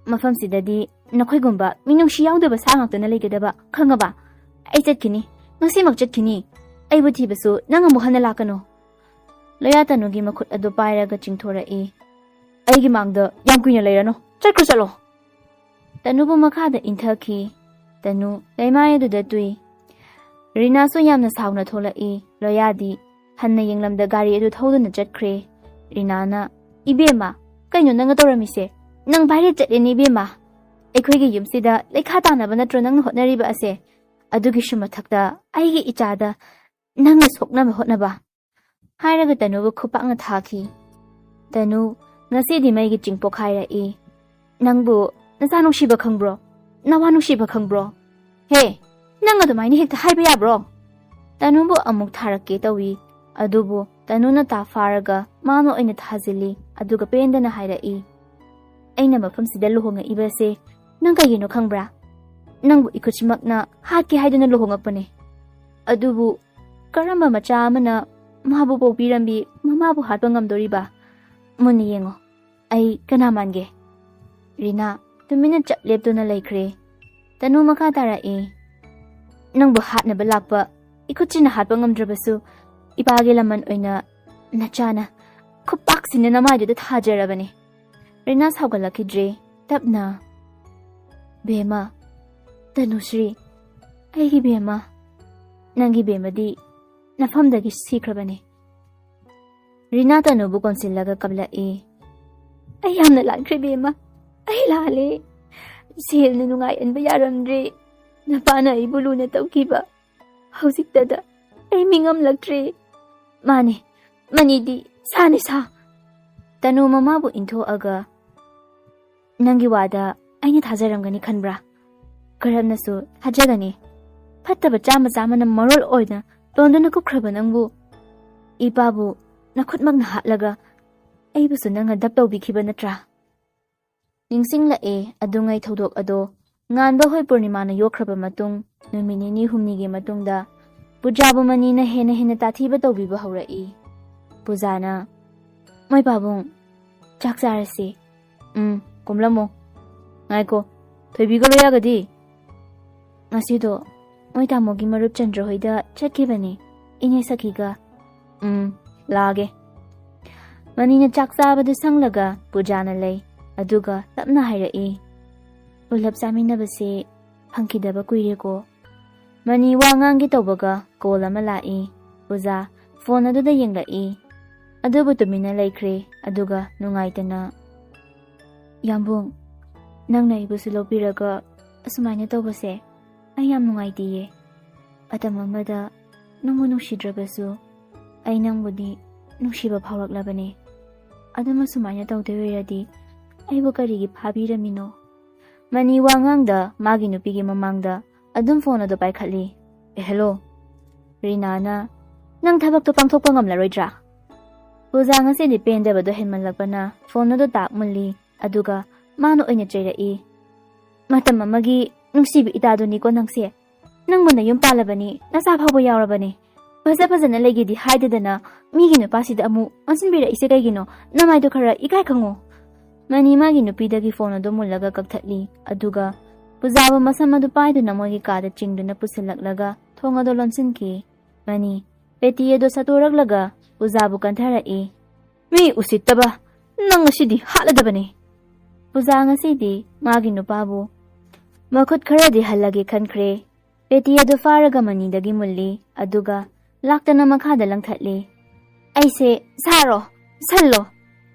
ꯃꯐꯝꯁꯤꯗꯗꯤ ꯅꯈꯣꯏꯒꯨꯝꯕ ꯃꯤꯅꯨꯡꯁꯤ ꯌꯥꯎꯗꯕ ꯁꯥ ꯉꯥꯛꯇꯅ ꯂꯩꯒꯗꯕ, ꯈꯪꯉꯕ? ꯑꯩ ꯆꯠꯈꯤꯅꯤ, ꯉꯁꯤꯃꯛ ꯆꯠꯈꯤꯅꯤ꯫ ꯑꯩꯕꯨ ꯊꯤꯕꯁꯨ ꯅꯪ ꯑꯃꯨꯛ ꯍꯟꯅ ꯂꯥꯛꯀꯅꯨ꯫" ꯂꯣꯌꯥ ꯇꯅꯨꯒꯤ ꯃꯈꯨꯠ ꯑꯗꯨ ꯄꯥꯏꯔꯒ ꯆꯤꯡꯊꯣꯔꯛꯏ꯫ "ꯑꯩꯒꯤ ꯃꯥꯡꯗ ꯌꯥꯝ ꯀꯨꯏꯅ ꯂꯩꯔꯅꯨ, ꯆꯠꯈ꯭ꯔꯣ, ꯆꯠꯂꯣ꯫" ꯇꯅꯨꯕꯨ ꯃꯈꯥꯗ ꯏꯟꯊꯈꯤ꯫ ꯇꯅꯨ ꯂꯩꯃꯥꯏ ꯑꯗꯨꯗ ꯇꯨꯏ꯫ ꯔꯤꯅꯥꯁꯨ ꯌꯥꯝꯅ ꯁꯥꯎꯅ ꯊꯣꯛꯂꯛꯏ꯫ ꯂꯣꯌꯥꯗꯤ ꯍꯟꯅ ꯌꯦꯡꯂꯝꯗ ꯒꯥꯔꯤ ꯑꯗꯨ ꯊꯧꯗꯨꯅ ꯆꯠꯈ꯭ꯔꯦ꯫ ꯔꯤꯅꯥꯅ, "ꯏꯕꯦꯝꯃ, ꯀꯩꯅꯣ ꯅꯪꯅ ꯇꯧꯔꯝꯃꯤꯁꯦ? ꯅꯪ ꯚꯥꯏꯔꯦꯠ ꯆꯠꯂꯦꯅꯦ ꯏꯕꯦꯝꯃ꯫ ꯑꯩꯈꯣꯏꯒꯤ ꯌꯨꯝꯁꯤꯗ ꯂꯩꯈꯥ ꯇꯥꯅꯕ ꯅꯠꯇ꯭ꯔꯣ ꯅꯪꯅ ꯍꯣꯠꯅꯔꯤꯕ ꯑꯁꯦ? ꯑꯗꯨꯒꯤꯁꯨ ꯃꯊꯛꯇ ꯑꯩꯒꯤ ꯏꯆꯥꯗ ꯅꯪꯅ ꯁꯣꯛꯅꯕ ꯍꯣꯠꯅꯕ?" ꯍꯥꯏꯔꯒ ꯇꯅꯨꯕꯨ ꯈꯨꯄꯥꯛꯅ ꯊꯥꯈꯤ꯫ "ꯇꯅꯨ, ꯉꯁꯤꯗꯤ ꯃꯩꯒꯤ ꯆꯤꯡ ꯄꯣꯛꯈꯥꯏꯔꯛꯏ꯫ ꯅꯪꯕꯨ ꯅꯆꯥ ꯅꯨꯡꯁꯤꯕ ꯈꯪꯕ꯭ꯔꯣ? ꯅꯋꯥ ꯅꯨꯡꯁꯤꯕ ꯈꯪꯕ꯭ꯔꯣ? ꯍꯦ, ꯅꯪ ꯑꯗꯨꯃꯥꯏꯅ ꯍꯦꯛꯇ ꯍꯥꯏꯕ ꯌꯥꯕ꯭ꯔꯣ?" ꯇꯅꯨꯕꯨ ꯑꯃꯨꯛ ꯊꯥꯔꯛꯀꯦ ꯇꯧꯏ꯫ ꯑꯗꯨꯕꯨ ꯇꯅꯨꯅ ꯇꯥ ꯐꯥꯔꯒ ꯃꯥꯅ ꯑꯣꯏꯅ ꯊꯥꯖꯤꯜꯂꯤ꯫ ꯑꯗꯨꯒ ꯄꯦꯟꯗꯅ ꯍꯥꯏꯔꯛꯏ, "ꯑꯩꯅ ꯃꯐꯝꯁꯤꯗ ꯂꯨꯍꯣꯡꯉꯛꯏꯕꯁꯦ ꯅꯪ ꯀꯩꯒꯤꯅꯣ ꯈꯪꯕ꯭ꯔꯥ? ꯅꯪꯕꯨ ꯏꯈꯨꯠꯁꯤꯃꯛꯅ ꯍꯥꯠꯀꯦ ꯍꯥꯏꯗꯨꯅ ꯂꯨꯍꯣꯡꯉꯛꯄꯅꯦ꯫ ꯑꯗꯨꯕꯨ ꯀꯔꯝꯕ ꯃꯆꯥ ꯑꯃꯅ ꯃꯥꯕꯨ ꯄꯣꯛꯄꯤꯔꯝꯕꯤ ꯃꯃꯥꯕꯨ ꯍꯥꯠꯄ ꯉꯝꯗꯣꯔꯤꯕ? ꯃꯨꯟꯅ ꯌꯦꯡꯉꯣ, ꯑꯩ ꯀꯅꯥ ꯃꯥꯟꯒꯦ?" ꯔꯤꯅꯥ ꯇꯨꯃꯤꯟꯅ ꯆꯞ ꯂꯦꯞꯇꯨꯅ ꯂꯩꯈ꯭ꯔꯦ꯫ ꯇꯅꯨ ꯃꯈꯥ ꯇꯥꯔꯛꯏ, "ꯅꯪꯕꯨ ꯍꯥꯠꯅꯕ ꯂꯥꯛꯄ ꯏꯈꯨꯠꯁꯤꯅ ꯍꯥꯠꯄ ꯉꯝꯗ꯭ꯔꯕꯁꯨ, ꯏꯄꯥꯒꯤ ꯂꯃꯟ ꯑꯣꯏꯅ ꯅꯆꯥꯅ ꯈꯨꯄꯥꯛꯁꯤꯅ ꯅꯃꯥꯏꯗꯨꯗ ꯊꯥꯖꯔꯕꯅꯤ꯫" ꯔꯤꯅꯥ ꯁꯥꯎꯒꯠꯂꯛꯈꯤꯗ꯭ꯔꯦ꯫ ꯇꯞꯅ, "ꯕꯦꯝꯃ, ꯇꯅꯨꯁ꯭ꯔꯤ, ꯑꯩꯒꯤ ꯕꯦꯝꯃ, ꯅꯪꯒꯤ ꯕꯦꯝꯃꯗꯤ ꯅꯐꯝꯗꯒꯤ ꯁꯤꯈ꯭ꯔꯕꯅꯤ꯫" ꯔꯤꯅꯥ ꯇꯅꯨꯕꯨ ꯀꯣꯟꯁꯤꯜꯂꯒ ꯀꯞꯂꯛꯏ꯫ "ꯑꯩ ꯌꯥꯝꯅ ꯂꯥꯟꯈ꯭ꯔꯦ ꯕꯦꯝꯃ, ꯑꯩ ꯂꯥꯜꯂꯦ꯫ ꯁꯦꯜꯅ ꯅꯨꯡꯉꯥꯏꯍꯟꯕ ꯌꯥꯔꯝꯗ꯭ꯔꯦ꯫ ꯅꯄꯥꯅ ꯑꯩꯕꯨ ꯂꯨꯅ ꯇꯧꯈꯤꯕ ꯍꯧꯖꯤꯛꯇꯗ ꯑꯩ ꯃꯤꯉꯝꯂꯛꯇ꯭ꯔꯦ꯫ ꯃꯥꯅꯦ, ꯃꯅꯤꯗꯤ ꯁꯥꯅꯦ ꯁꯥ꯫" ꯇꯅꯨ ꯃꯃꯥꯕꯨ ꯏꯟꯊꯣꯛꯑꯒ, "ꯅꯪꯒꯤ ꯋꯥꯗ ꯑꯩꯅ ꯊꯥꯖꯔꯝꯒꯅꯤ ꯈꯟꯕ꯭ꯔꯥ? ꯀꯔꯝꯅꯁꯨ ꯊꯥꯖꯒꯅꯤ꯫ ꯐꯠꯇꯕ ꯆꯥꯝꯃ ꯆꯥꯝꯃꯅ ꯃꯔꯣꯜ ꯑꯣꯏꯅ ꯂꯣꯟꯗꯨꯅ ꯀꯨꯞꯈ꯭ꯔꯕ ꯅꯪꯕꯨ, ꯏꯄꯥꯕꯨ ꯅꯈꯨꯠꯃꯛꯅ ꯍꯥꯠꯂꯒ ꯑꯩꯕꯨꯁꯨ ꯅꯪꯅ ꯗꯞ ꯇꯧꯕꯤꯈꯤꯕ ꯅꯠꯇ꯭ꯔꯥ? ꯅꯤꯡꯁꯤꯡꯂꯛꯑꯦ ꯑꯗꯨꯉꯩ ꯊꯧꯗꯣꯛ ꯑꯗꯣ꯫ ꯉꯥꯟꯕ ꯍꯣꯏ ꯄꯨꯔꯅꯤꯃꯥꯅ ꯌꯣꯛꯈ꯭ꯔꯕ ꯃꯇꯨꯡ ꯅꯨꯃꯤꯠ ꯅꯤꯅꯤ ꯍꯨꯝꯅꯤꯒꯤ ꯃꯇꯨꯡꯗ ꯄꯨꯖꯥꯕꯨ ꯃꯅꯤꯅ ꯍꯦꯟꯅ ꯍꯦꯟꯅ ꯇꯥꯊꯤꯕ ꯇꯧꯕꯤꯕ ꯍꯧꯔꯛꯏ꯫ ꯄꯨꯖꯥꯅ, "ꯃꯣꯏ ꯄꯥꯕꯨꯡ, ꯆꯥꯛ ꯆꯥꯔꯁꯤ꯫ ꯎꯝ, ꯀꯨꯝꯂꯝꯃꯣ꯫ ꯉꯥꯏꯈꯣ, ꯊꯣꯏꯕꯤꯒ ꯂꯣꯏꯌꯥꯒꯗꯤ?" "ꯉꯁꯤꯗꯣ ꯃꯣꯏ ꯇꯥꯃꯣꯒꯤ ꯃꯔꯨꯞ ꯆꯟꯗ꯭ꯔ ꯍꯣꯏꯗ ꯆꯠꯈꯤꯕꯅꯤ, ꯏꯅꯦ ꯁꯈꯤꯒ꯫" "ꯎꯝ, ꯂꯥꯛꯑꯒꯦ꯫" ꯃꯅꯤꯅ ꯆꯥꯛ ꯆꯥꯕꯗꯨ ꯁꯪꯂꯒ ꯄꯨꯖꯥꯅ ꯂꯩ, ꯑꯗꯨꯒ ꯇꯞꯅ ꯍꯥꯏꯔꯛꯏ, "ꯄꯨꯂꯞ ꯆꯥꯃꯤꯟꯅꯕꯁꯦ ꯐꯪꯈꯤꯗꯕ ꯀꯨꯏꯔꯦꯀꯣ꯫" ꯃꯅꯤ ꯋꯥ ꯉꯥꯡꯒꯦ ꯇꯧꯕꯒ ꯀꯣꯜ ꯑꯃ ꯂꯥꯛꯏ꯫ ꯄꯨꯖꯥ ꯐꯣꯟ ꯑꯗꯨꯗ ꯌꯦꯡꯂꯛꯏ, ꯑꯗꯨꯕꯨ ꯇꯨꯃꯤꯟꯅ ꯂꯩꯈ꯭ꯔꯦ, ꯑꯗꯨꯒ ꯅꯨꯡꯉꯥꯏꯇꯅ, "ꯌꯥꯝꯕꯨꯡ, ꯅꯪꯅ ꯑꯩꯕꯨꯁꯨ ꯂꯧꯕꯤꯔꯒ ꯑꯁꯨꯃꯥꯏꯅ ꯇꯧꯕꯁꯦ ꯑꯩ ꯌꯥꯝ ꯅꯨꯡꯉꯥꯏꯇꯤꯌꯦ꯫ ꯃꯇꯝ ꯑꯃꯗ ꯅꯪꯕꯨ ꯅꯨꯡꯁꯤꯗ꯭ꯔꯕꯁꯨ ꯑꯩ ꯅꯪꯕꯨꯗꯤ ꯅꯨꯡꯁꯤꯕ ꯐꯥꯎꯔꯛꯂꯕꯅꯦ꯫ ꯑꯗꯨꯝ ꯑꯁꯨꯃꯥꯏꯅ ꯇꯧꯗꯣꯏ ꯑꯣꯏꯔꯗꯤ ꯑꯩꯕꯨ ꯀꯔꯤꯒꯤ ꯐꯥꯕꯤꯔꯝꯃꯤꯅꯣ?" ꯃꯅꯤ ꯋꯥ ꯉꯥꯡꯗ ꯃꯥꯒꯤ ꯅꯨꯄꯤꯒꯤ ꯃꯃꯥꯡꯗ ꯑꯗꯨꯝ ꯐꯣꯟ ꯑꯗꯨ ꯄꯥꯏꯈꯠꯂꯤ꯫ "ꯑꯦ, ꯍꯦꯜꯂꯣ, ꯔꯤꯅꯥꯅ, ꯅꯪ ꯊꯕꯛꯇꯣ ꯄꯥꯡꯊꯣꯛꯄ ꯉꯝꯂꯔꯣꯏꯗ꯭ꯔꯥ?" ꯄꯨꯖꯥ ꯉꯁꯤꯗꯤ ꯄꯦꯟꯗꯕꯗꯣ ꯍꯦꯟꯃꯜꯂꯛꯄꯅ ꯐꯣꯟ ꯑꯗꯨ ꯇꯥꯛ ꯃꯨꯜꯂꯤ, ꯑꯗꯨꯒ ꯃꯥꯅ ꯑꯣꯏꯅ ꯆꯩꯔꯛꯏ, "ꯃꯇꯝ ꯑꯃꯒꯤ ꯅꯨꯡꯁꯤꯕ ꯏꯇꯥꯗꯨꯅꯤꯀꯣ ꯅꯪꯁꯦ꯫ ꯅꯪꯕꯨ ꯅꯌꯨꯝ ꯄꯥꯜꯂꯕꯅꯤ, ꯅꯆꯥ ꯐꯥꯎꯕ ꯌꯥꯎꯔꯕꯅꯤ꯫ ꯐꯖ ꯐꯖꯅ ꯂꯩꯒꯦꯗꯤ ꯍꯥꯏꯗꯗꯅ ꯃꯤꯒꯤ ꯅꯨꯄꯥꯁꯤꯗ ꯑꯃꯨꯛ ꯑꯣꯟꯁꯤꯟꯕꯤꯔꯛꯏꯁꯦ ꯀꯩꯒꯤꯅꯣ? ꯅꯃꯥꯏꯗꯣ ꯈꯔ ꯏꯀꯥꯏ ꯈꯪꯉꯣ꯫" ꯃꯅꯤ ꯃꯥꯒꯤ ꯅꯨꯄꯤꯗꯒꯤ ꯐꯣꯟ ꯑꯗꯨ ꯃꯨꯜꯂꯒ ꯀꯛꯊꯠꯂꯤ, ꯑꯗꯨꯒ ꯄꯨꯖꯥꯕꯨ ꯃꯁꯝ ꯑꯗꯨ ꯄꯥꯏꯗꯨꯅ ꯃꯣꯏꯒꯤ ꯀꯥꯗ ꯆꯤꯡꯗꯨꯅ ꯄꯨꯁꯤꯜꯂꯛꯂꯒ ꯊꯣꯡ ꯑꯗꯨ ꯂꯣꯟꯁꯤꯟꯈꯤ꯫ ꯃꯅꯤ ꯄꯦꯇꯤ ꯑꯗꯨ ꯁꯠꯇꯣꯔꯛꯂꯒ ꯄꯨꯖꯥꯕꯨ ꯀꯟꯊꯔꯛꯏ꯫ "ꯃꯤ ꯎꯁꯤꯠꯇꯕ, ꯅꯪ ꯉꯁꯤꯗꯤ ꯍꯥꯠꯂꯗꯕꯅꯤ!" ꯄꯨꯖꯥ ꯉꯁꯤꯗꯤ ꯃꯥꯒꯤ ꯅꯨꯄꯥꯕꯨ ꯃꯈꯨꯠ ꯈꯔꯗꯤ ꯍꯜꯂꯒꯦ ꯈꯟꯈ꯭ꯔꯦ꯫ ꯄꯦꯇꯤ ꯑꯗꯨ ꯐꯥꯔꯒ ꯃꯅꯤꯗꯒꯤ ꯃꯨꯜꯂꯤ, ꯑꯗꯨꯒ ꯂꯥꯛꯇꯅ ꯃꯈꯥꯗ ꯂꯪꯊꯠꯂꯤ꯫ "ꯑꯩꯁꯦ ꯁꯥꯔꯣ, ꯁꯜꯂꯣ,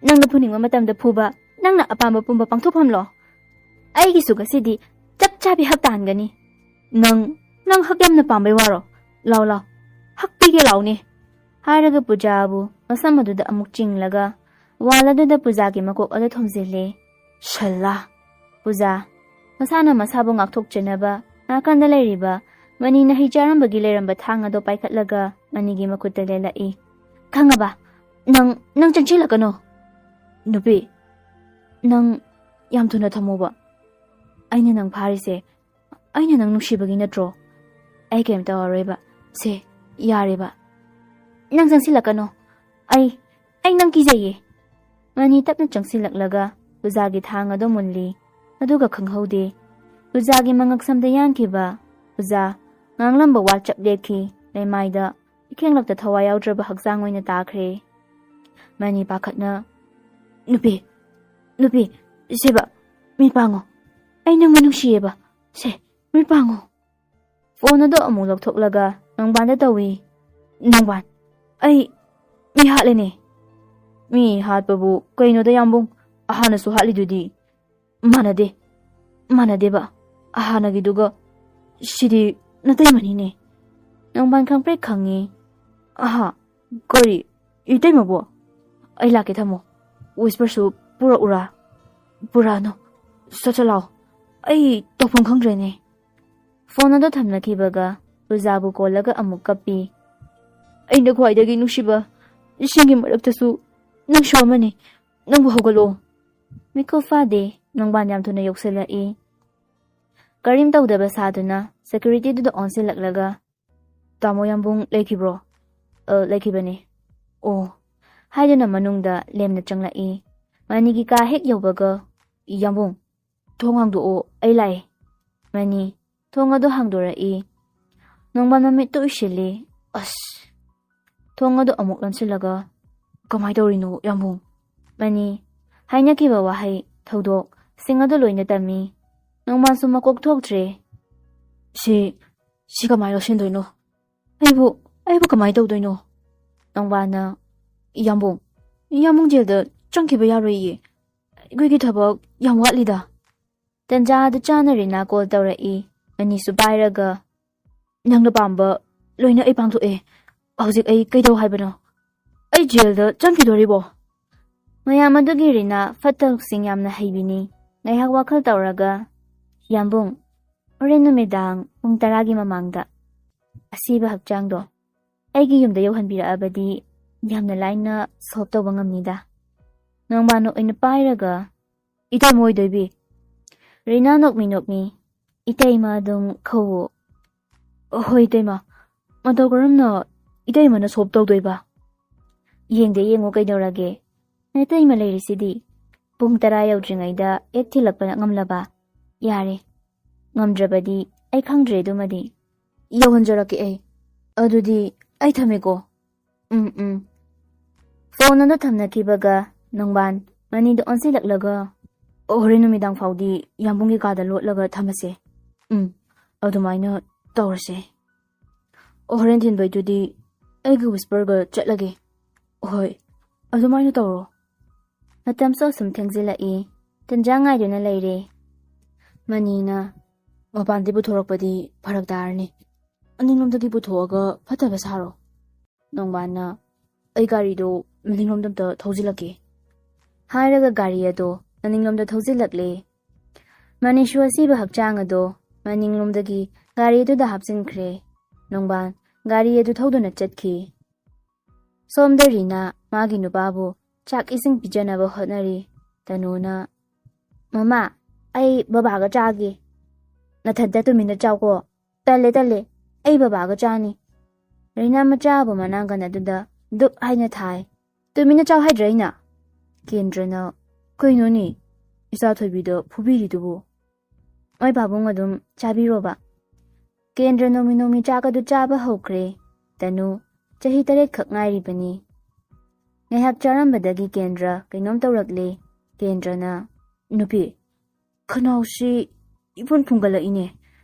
ꯅꯪꯅ ꯐꯨꯅꯤꯡꯕ ꯃꯇꯝꯗ ꯐꯨꯕ, ꯅꯪꯅ ꯑꯄꯥꯝꯕ ꯄꯨꯝꯕ ꯄꯥꯡꯊꯣꯛꯐꯝꯂꯣ? ꯑꯩꯒꯤꯁꯨ ꯉꯁꯤꯗꯤ ꯆꯞ ꯆꯥꯕꯤ ꯍꯛ ꯇꯥꯍꯟꯒꯅꯤ꯫ ꯅꯪ, ꯅꯪ ꯍꯛ ꯌꯥꯝꯅ ꯄꯥꯝꯕꯩ ꯋꯥꯔꯣ? ꯂꯥꯎ, ꯂꯥꯎ, ꯍꯛ ꯄꯤꯒꯦ ꯂꯥꯎꯅꯦ!" ꯍꯥꯏꯔꯒ ꯄꯨꯖꯥꯕꯨ ꯃꯁꯝ ꯑꯗꯨꯗ ꯑꯃꯨꯛ ꯆꯤꯡꯂꯒ ꯋꯥꯜ ꯑꯗꯨꯗ ꯄꯨꯖꯥꯒꯤ ꯃꯀꯣꯛ ꯑꯗꯨ ꯊꯣꯝꯖꯤꯜꯂꯦ꯫ ꯁꯜꯂꯥ! ꯄꯨꯖꯥ, ꯃꯁꯥꯅ ꯃꯁꯥꯕꯨ ꯉꯥꯛꯊꯣꯛꯆꯅꯕ ꯅꯥꯀꯟꯗ ꯂꯩꯔꯤꯕ ꯃꯅꯤꯅ ꯍꯩ ꯆꯥꯔꯝꯕꯒꯤ ꯂꯩꯔꯝꯕ ꯊꯥꯡ ꯑꯗꯨ ꯄꯥꯏꯈꯠꯂꯒ ꯃꯅꯤꯒꯤ ꯃꯈꯨꯠꯇ ꯂꯦꯜꯂꯛꯏ꯫ "ꯈꯪꯉꯕ? ꯅꯪ, ꯅꯪ ꯆꯪꯁꯤꯜꯂꯛꯀꯅꯨ!" ꯅꯨꯄꯤ, ꯅꯪ ꯌꯥꯝ ꯊꯨꯅ ꯊꯝꯃꯣꯕ꯫ ꯑꯩꯅ ꯅꯪ ꯐꯥꯔꯤꯁꯦ, ꯑꯩꯅ ꯅꯪ ꯅꯨꯡꯁꯤꯕꯒꯤ ꯅꯠꯇ꯭ꯔꯣ? ꯑꯩ ꯀꯩꯝ ꯇꯧꯔꯔꯣꯏꯕ꯫ ꯁꯦ, ꯌꯥꯔꯦꯕ꯫ ꯅꯪ ꯆꯪꯁꯤꯜꯂꯛꯀꯅꯣ꯫ ꯑꯩ, ꯑꯩ ꯅꯪ ꯀꯤꯖꯩꯌꯦ꯫ ꯃꯅꯤ ꯇꯞꯅ ꯆꯪꯁꯤꯜꯂꯛꯂꯒ ꯄꯨꯖꯥꯒꯤ ꯊꯥꯡ ꯑꯗꯨ ꯃꯨꯜꯂꯤ꯫ ꯑꯗꯨꯒ ꯈꯪꯍꯧꯗꯦ, ꯄꯨꯖꯥꯒꯤ ꯃꯉꯛꯁꯝꯗ ꯌꯥꯟꯈꯤꯕ ꯄꯨꯖꯥ ꯉꯥꯡꯂꯝꯕ ꯋꯥ ꯆꯞ ꯂꯦꯞꯈꯤ꯫ ꯂꯩꯃꯥꯏꯗ ꯏꯈꯦꯡꯂꯛꯇ ꯊꯋꯥꯏ ꯌꯥꯎꯗ꯭ꯔꯕ ꯍꯛꯆꯥꯡ ꯑꯣꯏꯅ ꯇꯥꯈ꯭ꯔꯦ꯫ ꯃꯅꯤ ꯄꯥꯈꯠꯅ, "ꯅꯨꯄꯤ, ꯅꯨꯄꯤ, ꯁꯦꯕ, ꯃꯤ ꯄꯥꯡꯉꯣ꯫ ꯑꯩ ꯅꯪꯕꯨ ꯅꯨꯡꯁꯤꯌꯦꯕ꯫ ꯁꯦ, ꯃꯤ ꯄꯥꯡꯉꯣ꯫" ꯐꯣꯟ ꯑꯗꯨ ꯑꯃꯨꯛ ꯂꯧꯊꯣꯛꯂꯒ ꯅꯣꯡꯕꯥꯟꯗ ꯇꯧꯏ꯫ "ꯅꯣꯡꯕꯥꯟ, ꯑꯩ ꯃꯤ ꯍꯥꯠꯂꯦꯅꯦ꯫" "ꯃꯤ ꯍꯥꯠꯄꯕꯨ ꯀꯩꯅꯣꯗ, ꯌꯥꯝꯕꯨꯡ? ꯑꯍꯥꯟꯅꯁꯨ ꯍꯥꯠꯂꯤꯗꯨꯗꯤ꯫" "ꯃꯥꯟꯅꯗꯦ, ꯃꯥꯟꯅꯗꯦꯕ꯫ ꯑꯍꯥꯟꯅꯒꯤꯗꯨꯒ ꯁꯤꯗꯤ ꯅꯇꯩꯃꯅꯤꯅꯦ꯫" ꯅꯣꯡꯕꯥꯟ ꯈꯪꯄ꯭ꯔꯦꯛ ꯈꯪꯉꯤ꯫ "ꯑꯍꯥ, ꯀꯔꯤ? ꯏꯇꯩꯃꯕꯨ? ꯑꯩ ꯂꯥꯛꯀꯦ, ꯊꯝꯃꯣ꯫ ꯋꯤꯁꯄꯔꯁꯨ ꯄꯨꯔꯛꯎꯔꯥ?" "ꯄꯨꯔꯛꯑꯅꯨ꯫ ꯁꯠ ꯁꯠ ꯂꯥꯛꯑꯣ꯫ ꯑꯩ ꯇꯧꯐꯝ ꯈꯪꯗ꯭ꯔꯦꯅꯦ꯫" ꯐꯣꯟ ꯑꯗꯨ ꯊꯝꯅꯈꯤꯕꯒ ꯄꯨꯖꯥꯕꯨ ꯀꯣꯜꯂꯒ ꯑꯃꯨꯛ ꯀꯞꯄꯤ꯫ "ꯑꯩꯅ ꯈ꯭ꯋꯥꯏꯗꯒꯤ ꯅꯨꯡꯁꯤꯕ ꯏꯁꯤꯡꯒꯤ ꯃꯔꯛꯇꯁꯨ ꯅꯪꯁꯨ ꯑꯃꯅꯤ꯫ ꯅꯪꯕꯨ ꯍꯧꯒꯠꯂꯣ꯫" ꯃꯤꯀꯨꯞ ꯐꯥꯗꯦ, ꯅꯣꯡꯕꯥꯟ ꯌꯥꯝ ꯊꯨꯅ ꯌꯧꯁꯤꯜꯂꯛꯏ꯫ ꯀꯔꯤꯝ ꯇꯧꯗꯕ ꯁꯥꯗꯨꯅ ꯁꯦꯀ꯭ꯌꯨꯔꯤꯇꯤꯗꯨꯗ ꯑꯣꯟꯁꯤꯜꯂꯛꯂꯒ, "ꯇꯥꯃꯣ ꯌꯥꯝꯕꯨꯡ ꯂꯩꯈꯤꯕ꯭ꯔꯣ?" "ꯑ, ꯂꯩꯈꯤꯕꯅꯤ꯫" "ꯑꯣ꯫" ꯍꯥꯏꯗꯨꯅ ꯃꯅꯨꯡꯗ ꯂꯦꯝꯅ ꯆꯪꯂꯛꯏ꯫ ꯃꯅꯤꯒꯤ ꯀꯥ ꯍꯦꯛ ꯌꯧꯕꯒ, "ꯌꯥꯝꯕꯨꯡ, ꯊꯣꯡ ꯍꯥꯡꯗꯣꯛꯑꯣ, ꯑꯩ ꯂꯥꯛꯑꯦ꯫" ꯃꯅꯤ ꯊꯣꯡ ꯑꯗꯨ ꯍꯥꯡꯗꯣꯔꯛꯏ꯫ ꯅꯣꯡꯕꯥꯟ ꯃꯃꯤꯠꯇꯨ ꯎꯏꯁꯤꯜꯂꯤ꯫ ꯑꯁ! ꯊꯣꯡ ꯑꯗꯨ ꯑꯃꯨꯛ ꯂꯣꯟꯁꯤꯜꯂꯒ, "ꯀꯃꯥꯏ ꯇꯧꯔꯤꯅꯣ, ꯌꯥꯝꯕꯨꯡ?" ꯃꯅꯤ ꯍꯥꯏꯅꯈꯤꯕ ꯋꯥꯍꯩ, ꯊꯧꯗꯣꯛ ꯁꯤꯡ ꯑꯗꯨ ꯂꯣꯏꯅ ꯇꯝꯃꯤ꯫ ꯅꯣꯡꯕꯥꯟꯁꯨ ꯃꯀꯣꯛ ꯊꯣꯛꯇ꯭ꯔꯦ꯫ "ꯁꯤ, ꯁꯤ ꯀꯃꯥꯏ ꯂꯧꯁꯤꯟꯗꯣꯏꯅꯣ? ꯑꯩꯕꯨ, ꯑꯩꯕꯨ ꯀꯃꯥꯏ ꯇꯧꯗꯣꯏꯅꯣ?" ꯅꯣꯡꯕꯥꯟꯅ, "ꯌꯥꯝꯕꯨꯡ, ꯌꯥꯝꯕꯨꯡ ꯖꯦꯜꯗ ꯆꯪꯈꯤꯕ ꯌꯥꯔꯣꯏꯌꯦ꯫ ꯑꯩꯈꯣꯏꯒꯤ ꯊꯕꯛ ꯌꯥꯝ ꯋꯥꯠꯂꯤꯗ꯫" ꯇꯟꯖꯥ ꯑꯗꯨ ꯆꯥꯅ ꯔꯤꯅꯥ ꯀꯣꯜ ꯇꯧꯔꯛꯏ꯫ ꯃꯅꯤꯁꯨ ꯄꯥꯏꯔꯒ, "ꯅꯪꯅ ꯄꯥꯝꯕ ꯂꯣꯏꯅ ꯑꯩ ꯄꯥꯡꯊꯣꯛꯑꯦ꯫ ꯍꯧꯖꯤꯛ ꯑꯩ ꯀꯩꯗꯧ ꯍꯥꯏꯕꯅꯣ? ꯑꯩ ꯖꯦꯜꯗ ꯆꯪꯈꯤꯗꯣꯔꯤꯕꯣ?" ꯃꯌꯥꯝ ꯑꯗꯨꯒꯤ ꯔꯤꯅꯥ ꯐꯠꯇ ꯂꯧꯁꯤꯡ ꯌꯥꯝꯅ ꯍꯩꯕꯤꯅꯤ꯫ ꯉꯥꯏꯍꯥꯛ ꯋꯥꯈꯜ ꯇꯧꯔꯒ, "ꯌꯥꯝꯕꯨꯡ, ꯍꯣꯔꯦꯟ ꯅꯨꯃꯤꯗꯥꯡ ꯄꯨꯡ ꯇꯔꯥꯒꯤ ꯃꯃꯥꯡꯗ ꯑꯁꯤꯕ ꯍꯛꯆꯥꯡꯗꯣ ꯑꯩꯒꯤ ꯌꯨꯝꯗ ꯌꯧꯍꯟꯕꯤꯔꯛꯑꯕꯗꯤ ꯌꯥꯝꯅ ꯂꯥꯏꯅ ꯁꯣꯜꯕ ꯇꯧꯕ ꯉꯝꯅꯤꯗ꯫" ꯅꯣꯡꯕꯥꯟꯅ ꯑꯣꯏꯅ ꯄꯥꯏꯔꯒ, "ꯏꯇꯩꯃ ꯑꯣꯏꯗꯣꯏꯕꯤ?" ꯔꯤꯅꯥ ꯅꯣꯛꯃꯤ ꯅꯣꯛꯃꯤ, "ꯏꯇꯩꯃ ꯑꯗꯨꯝ ꯀꯧꯋꯣ꯫" "ꯍꯣꯏ ꯏꯇꯩꯃ, ꯃꯇꯧ ꯀꯔꯝꯅ ꯏꯇꯩꯃꯅ ꯁꯣꯞ ꯇꯧꯗꯣꯏꯕ?" "ꯌꯦꯡꯗ ꯌꯦꯡꯉꯣ ꯀꯩꯗꯧꯔꯒꯦ, ꯅꯇꯩꯃ ꯂꯩꯔꯤꯁꯤꯗꯤ꯫ ꯄꯨꯡ ꯇꯔꯥ ꯌꯧꯗ꯭ꯔꯤꯉꯩꯗ ꯍꯦꯛ ꯊꯤꯜꯂꯛꯄꯅ ꯉꯝꯂꯕ꯫ ꯌꯥꯔꯦ, ꯉꯝꯗ꯭ꯔꯕꯗꯤ ꯑꯩ ꯈꯪꯗ꯭ꯔꯦ ꯑꯗꯨꯃꯗꯤ꯫ ꯌꯧꯍꯟꯖꯔꯛꯀꯦ ꯑꯩ꯫ ꯑꯗꯨꯗꯤ ꯑꯩ ꯊꯝꯃꯦꯀꯣ꯫" "ꯎꯝ, ꯎꯝ꯫" ꯐꯣꯟ ꯑꯗꯨ ꯊꯝꯅꯈꯤꯕꯒ ꯅꯣꯡꯕꯥꯟ ꯃꯅꯤꯗ ꯑꯣꯟꯁꯤꯜꯂꯛꯂꯒ, "ꯍꯣꯔꯦꯟ ꯅꯨꯃꯤꯗꯥꯡ ꯐꯥꯎꯗꯤ ꯌꯥꯝꯕꯨꯡꯒꯤ ꯀꯥꯗ ꯂꯣꯠꯂꯒ ꯊꯝꯃꯁꯦ꯫" "ꯎꯝ, ꯑꯗꯨꯃꯥꯏꯅ ꯇꯧꯔꯁꯦ꯫" "ꯍꯣꯔꯦꯟ ꯊꯤꯟꯕꯩꯗꯨꯗꯤ ꯑꯩꯒꯤ ꯋꯤꯁꯄꯔꯒ ꯆꯠꯂꯒꯦ꯫" "ꯍꯣꯏ, ꯑꯗꯨꯃꯥꯏꯅ ꯇꯧꯔꯣ꯫" ꯃꯇꯝꯁꯨ ꯑꯁꯨꯝ ꯊꯦꯡꯖꯤꯜꯂꯛꯏ꯫ ꯇꯟꯖꯥ ꯉꯥꯏꯗꯨꯅ ꯂꯩꯔꯦ꯫ ꯃꯅꯤꯅ, "ꯃꯄꯥꯟꯗꯤ ꯄꯨꯊꯣꯔꯛꯄꯗꯤ ꯐꯔꯛ ꯇꯥꯔꯅꯤ꯫ ꯃꯅꯤꯡꯂꯣꯝꯗꯒꯤ ꯄꯨꯊꯣꯛꯑꯒ ꯐꯠꯇꯕ ꯁꯥꯔꯣ꯫" ꯅꯣꯡꯕꯥꯟꯅ, "ꯑꯩ ꯒꯥꯔꯤꯗꯣ ꯃꯅꯤꯡꯂꯣꯝꯗ ꯑꯝꯇ ꯊꯧꯖꯤꯜꯂꯛꯀꯦ꯫" ꯍꯥꯏꯔꯒ ꯒꯥꯔꯤ ꯑꯗꯣ ꯃꯅꯤꯡꯂꯣꯝꯗ ꯊꯧꯖꯤꯜꯂꯛꯂꯦ꯫ ꯃꯅꯤꯁꯨ ꯑꯁꯤꯕ ꯍꯛꯆꯥꯡ ꯑꯗꯣ ꯃꯅꯤꯡꯂꯣꯝꯗꯒꯤ ꯒꯥꯔꯤ ꯑꯗꯨꯗ ꯍꯥꯞꯆꯤꯟꯈ꯭ꯔꯦ꯫ ꯅꯣꯡꯕꯥꯟ ꯒꯥꯔꯤ ꯑꯗꯨ ꯊꯧꯗꯨꯅ ꯆꯠꯈꯤ꯫ ꯁꯣꯝꯗ ꯔꯤꯅꯥ ꯃꯥꯒꯤ ꯅꯨꯄꯥꯕꯨ ꯆꯥꯛ ꯏꯁꯤꯡ ꯄꯤꯖꯅꯕ ꯍꯣꯠꯅꯔꯤ꯫ ꯇꯅꯨꯅ, "ꯃꯃꯥ, ꯑꯩ ꯕꯕꯥꯒ ꯆꯥꯒꯦ꯫" "ꯅꯊꯟꯇ ꯇꯨꯃꯤꯟꯅ ꯆꯥꯎꯀꯣ꯫" "ꯇꯜꯂꯦ, ꯇꯜꯂꯦ, ꯑꯩ ꯕꯕꯥꯒ ꯆꯥꯅꯤ꯫" ꯔꯤꯅꯥ ꯃꯆꯥꯕꯨ ꯃꯅꯥꯒꯟ ꯑꯗꯨꯗ ꯗꯨꯞ ꯍꯥꯏꯅ ꯊꯥꯏ꯫ "ꯇꯨꯃꯤꯟꯅ ꯆꯥꯎ ꯍꯥꯏꯗ꯭ꯔꯥ ꯑꯩꯅ?" ꯀꯦꯟꯗ꯭ꯔꯅ, "ꯀꯩꯅꯣꯅꯦ, ꯏꯆꯥ ꯊꯣꯏꯕꯤꯗ ꯐꯨꯕꯤꯔꯤꯗꯨꯕꯨ?" "ꯃꯣꯏ ꯄꯥꯕꯨꯡ ꯑꯗꯨꯝ ꯆꯥꯕꯤꯔꯣꯕ꯫" ꯀꯦꯟꯗ꯭ꯔ ꯅꯣꯡꯃꯤ ꯅꯣꯡꯃꯤ ꯆꯥꯛ ꯑꯗꯨ ꯆꯥꯕ ꯍꯧꯈ꯭ꯔꯦ꯫ ꯇꯅꯨ ꯆꯍꯤ ꯇꯔꯦꯠ ꯈꯛ ꯉꯥꯏꯔꯤꯕꯅꯤ꯫ ꯉꯥꯏꯍꯥꯛ ꯆꯥꯔꯝꯕꯗꯒꯤ ꯀꯦꯟꯗ꯭ꯔ ꯀꯩꯅꯣꯝ ꯇꯧꯔꯛꯂꯦ꯫ ꯀꯦꯟꯗ꯭ꯔꯅ, "ꯅꯨꯄꯤ, ꯈꯅꯥꯎꯁꯤ ꯏꯐꯨꯟ ꯐꯨꯡꯒꯠꯂꯛꯏꯅꯦ꯫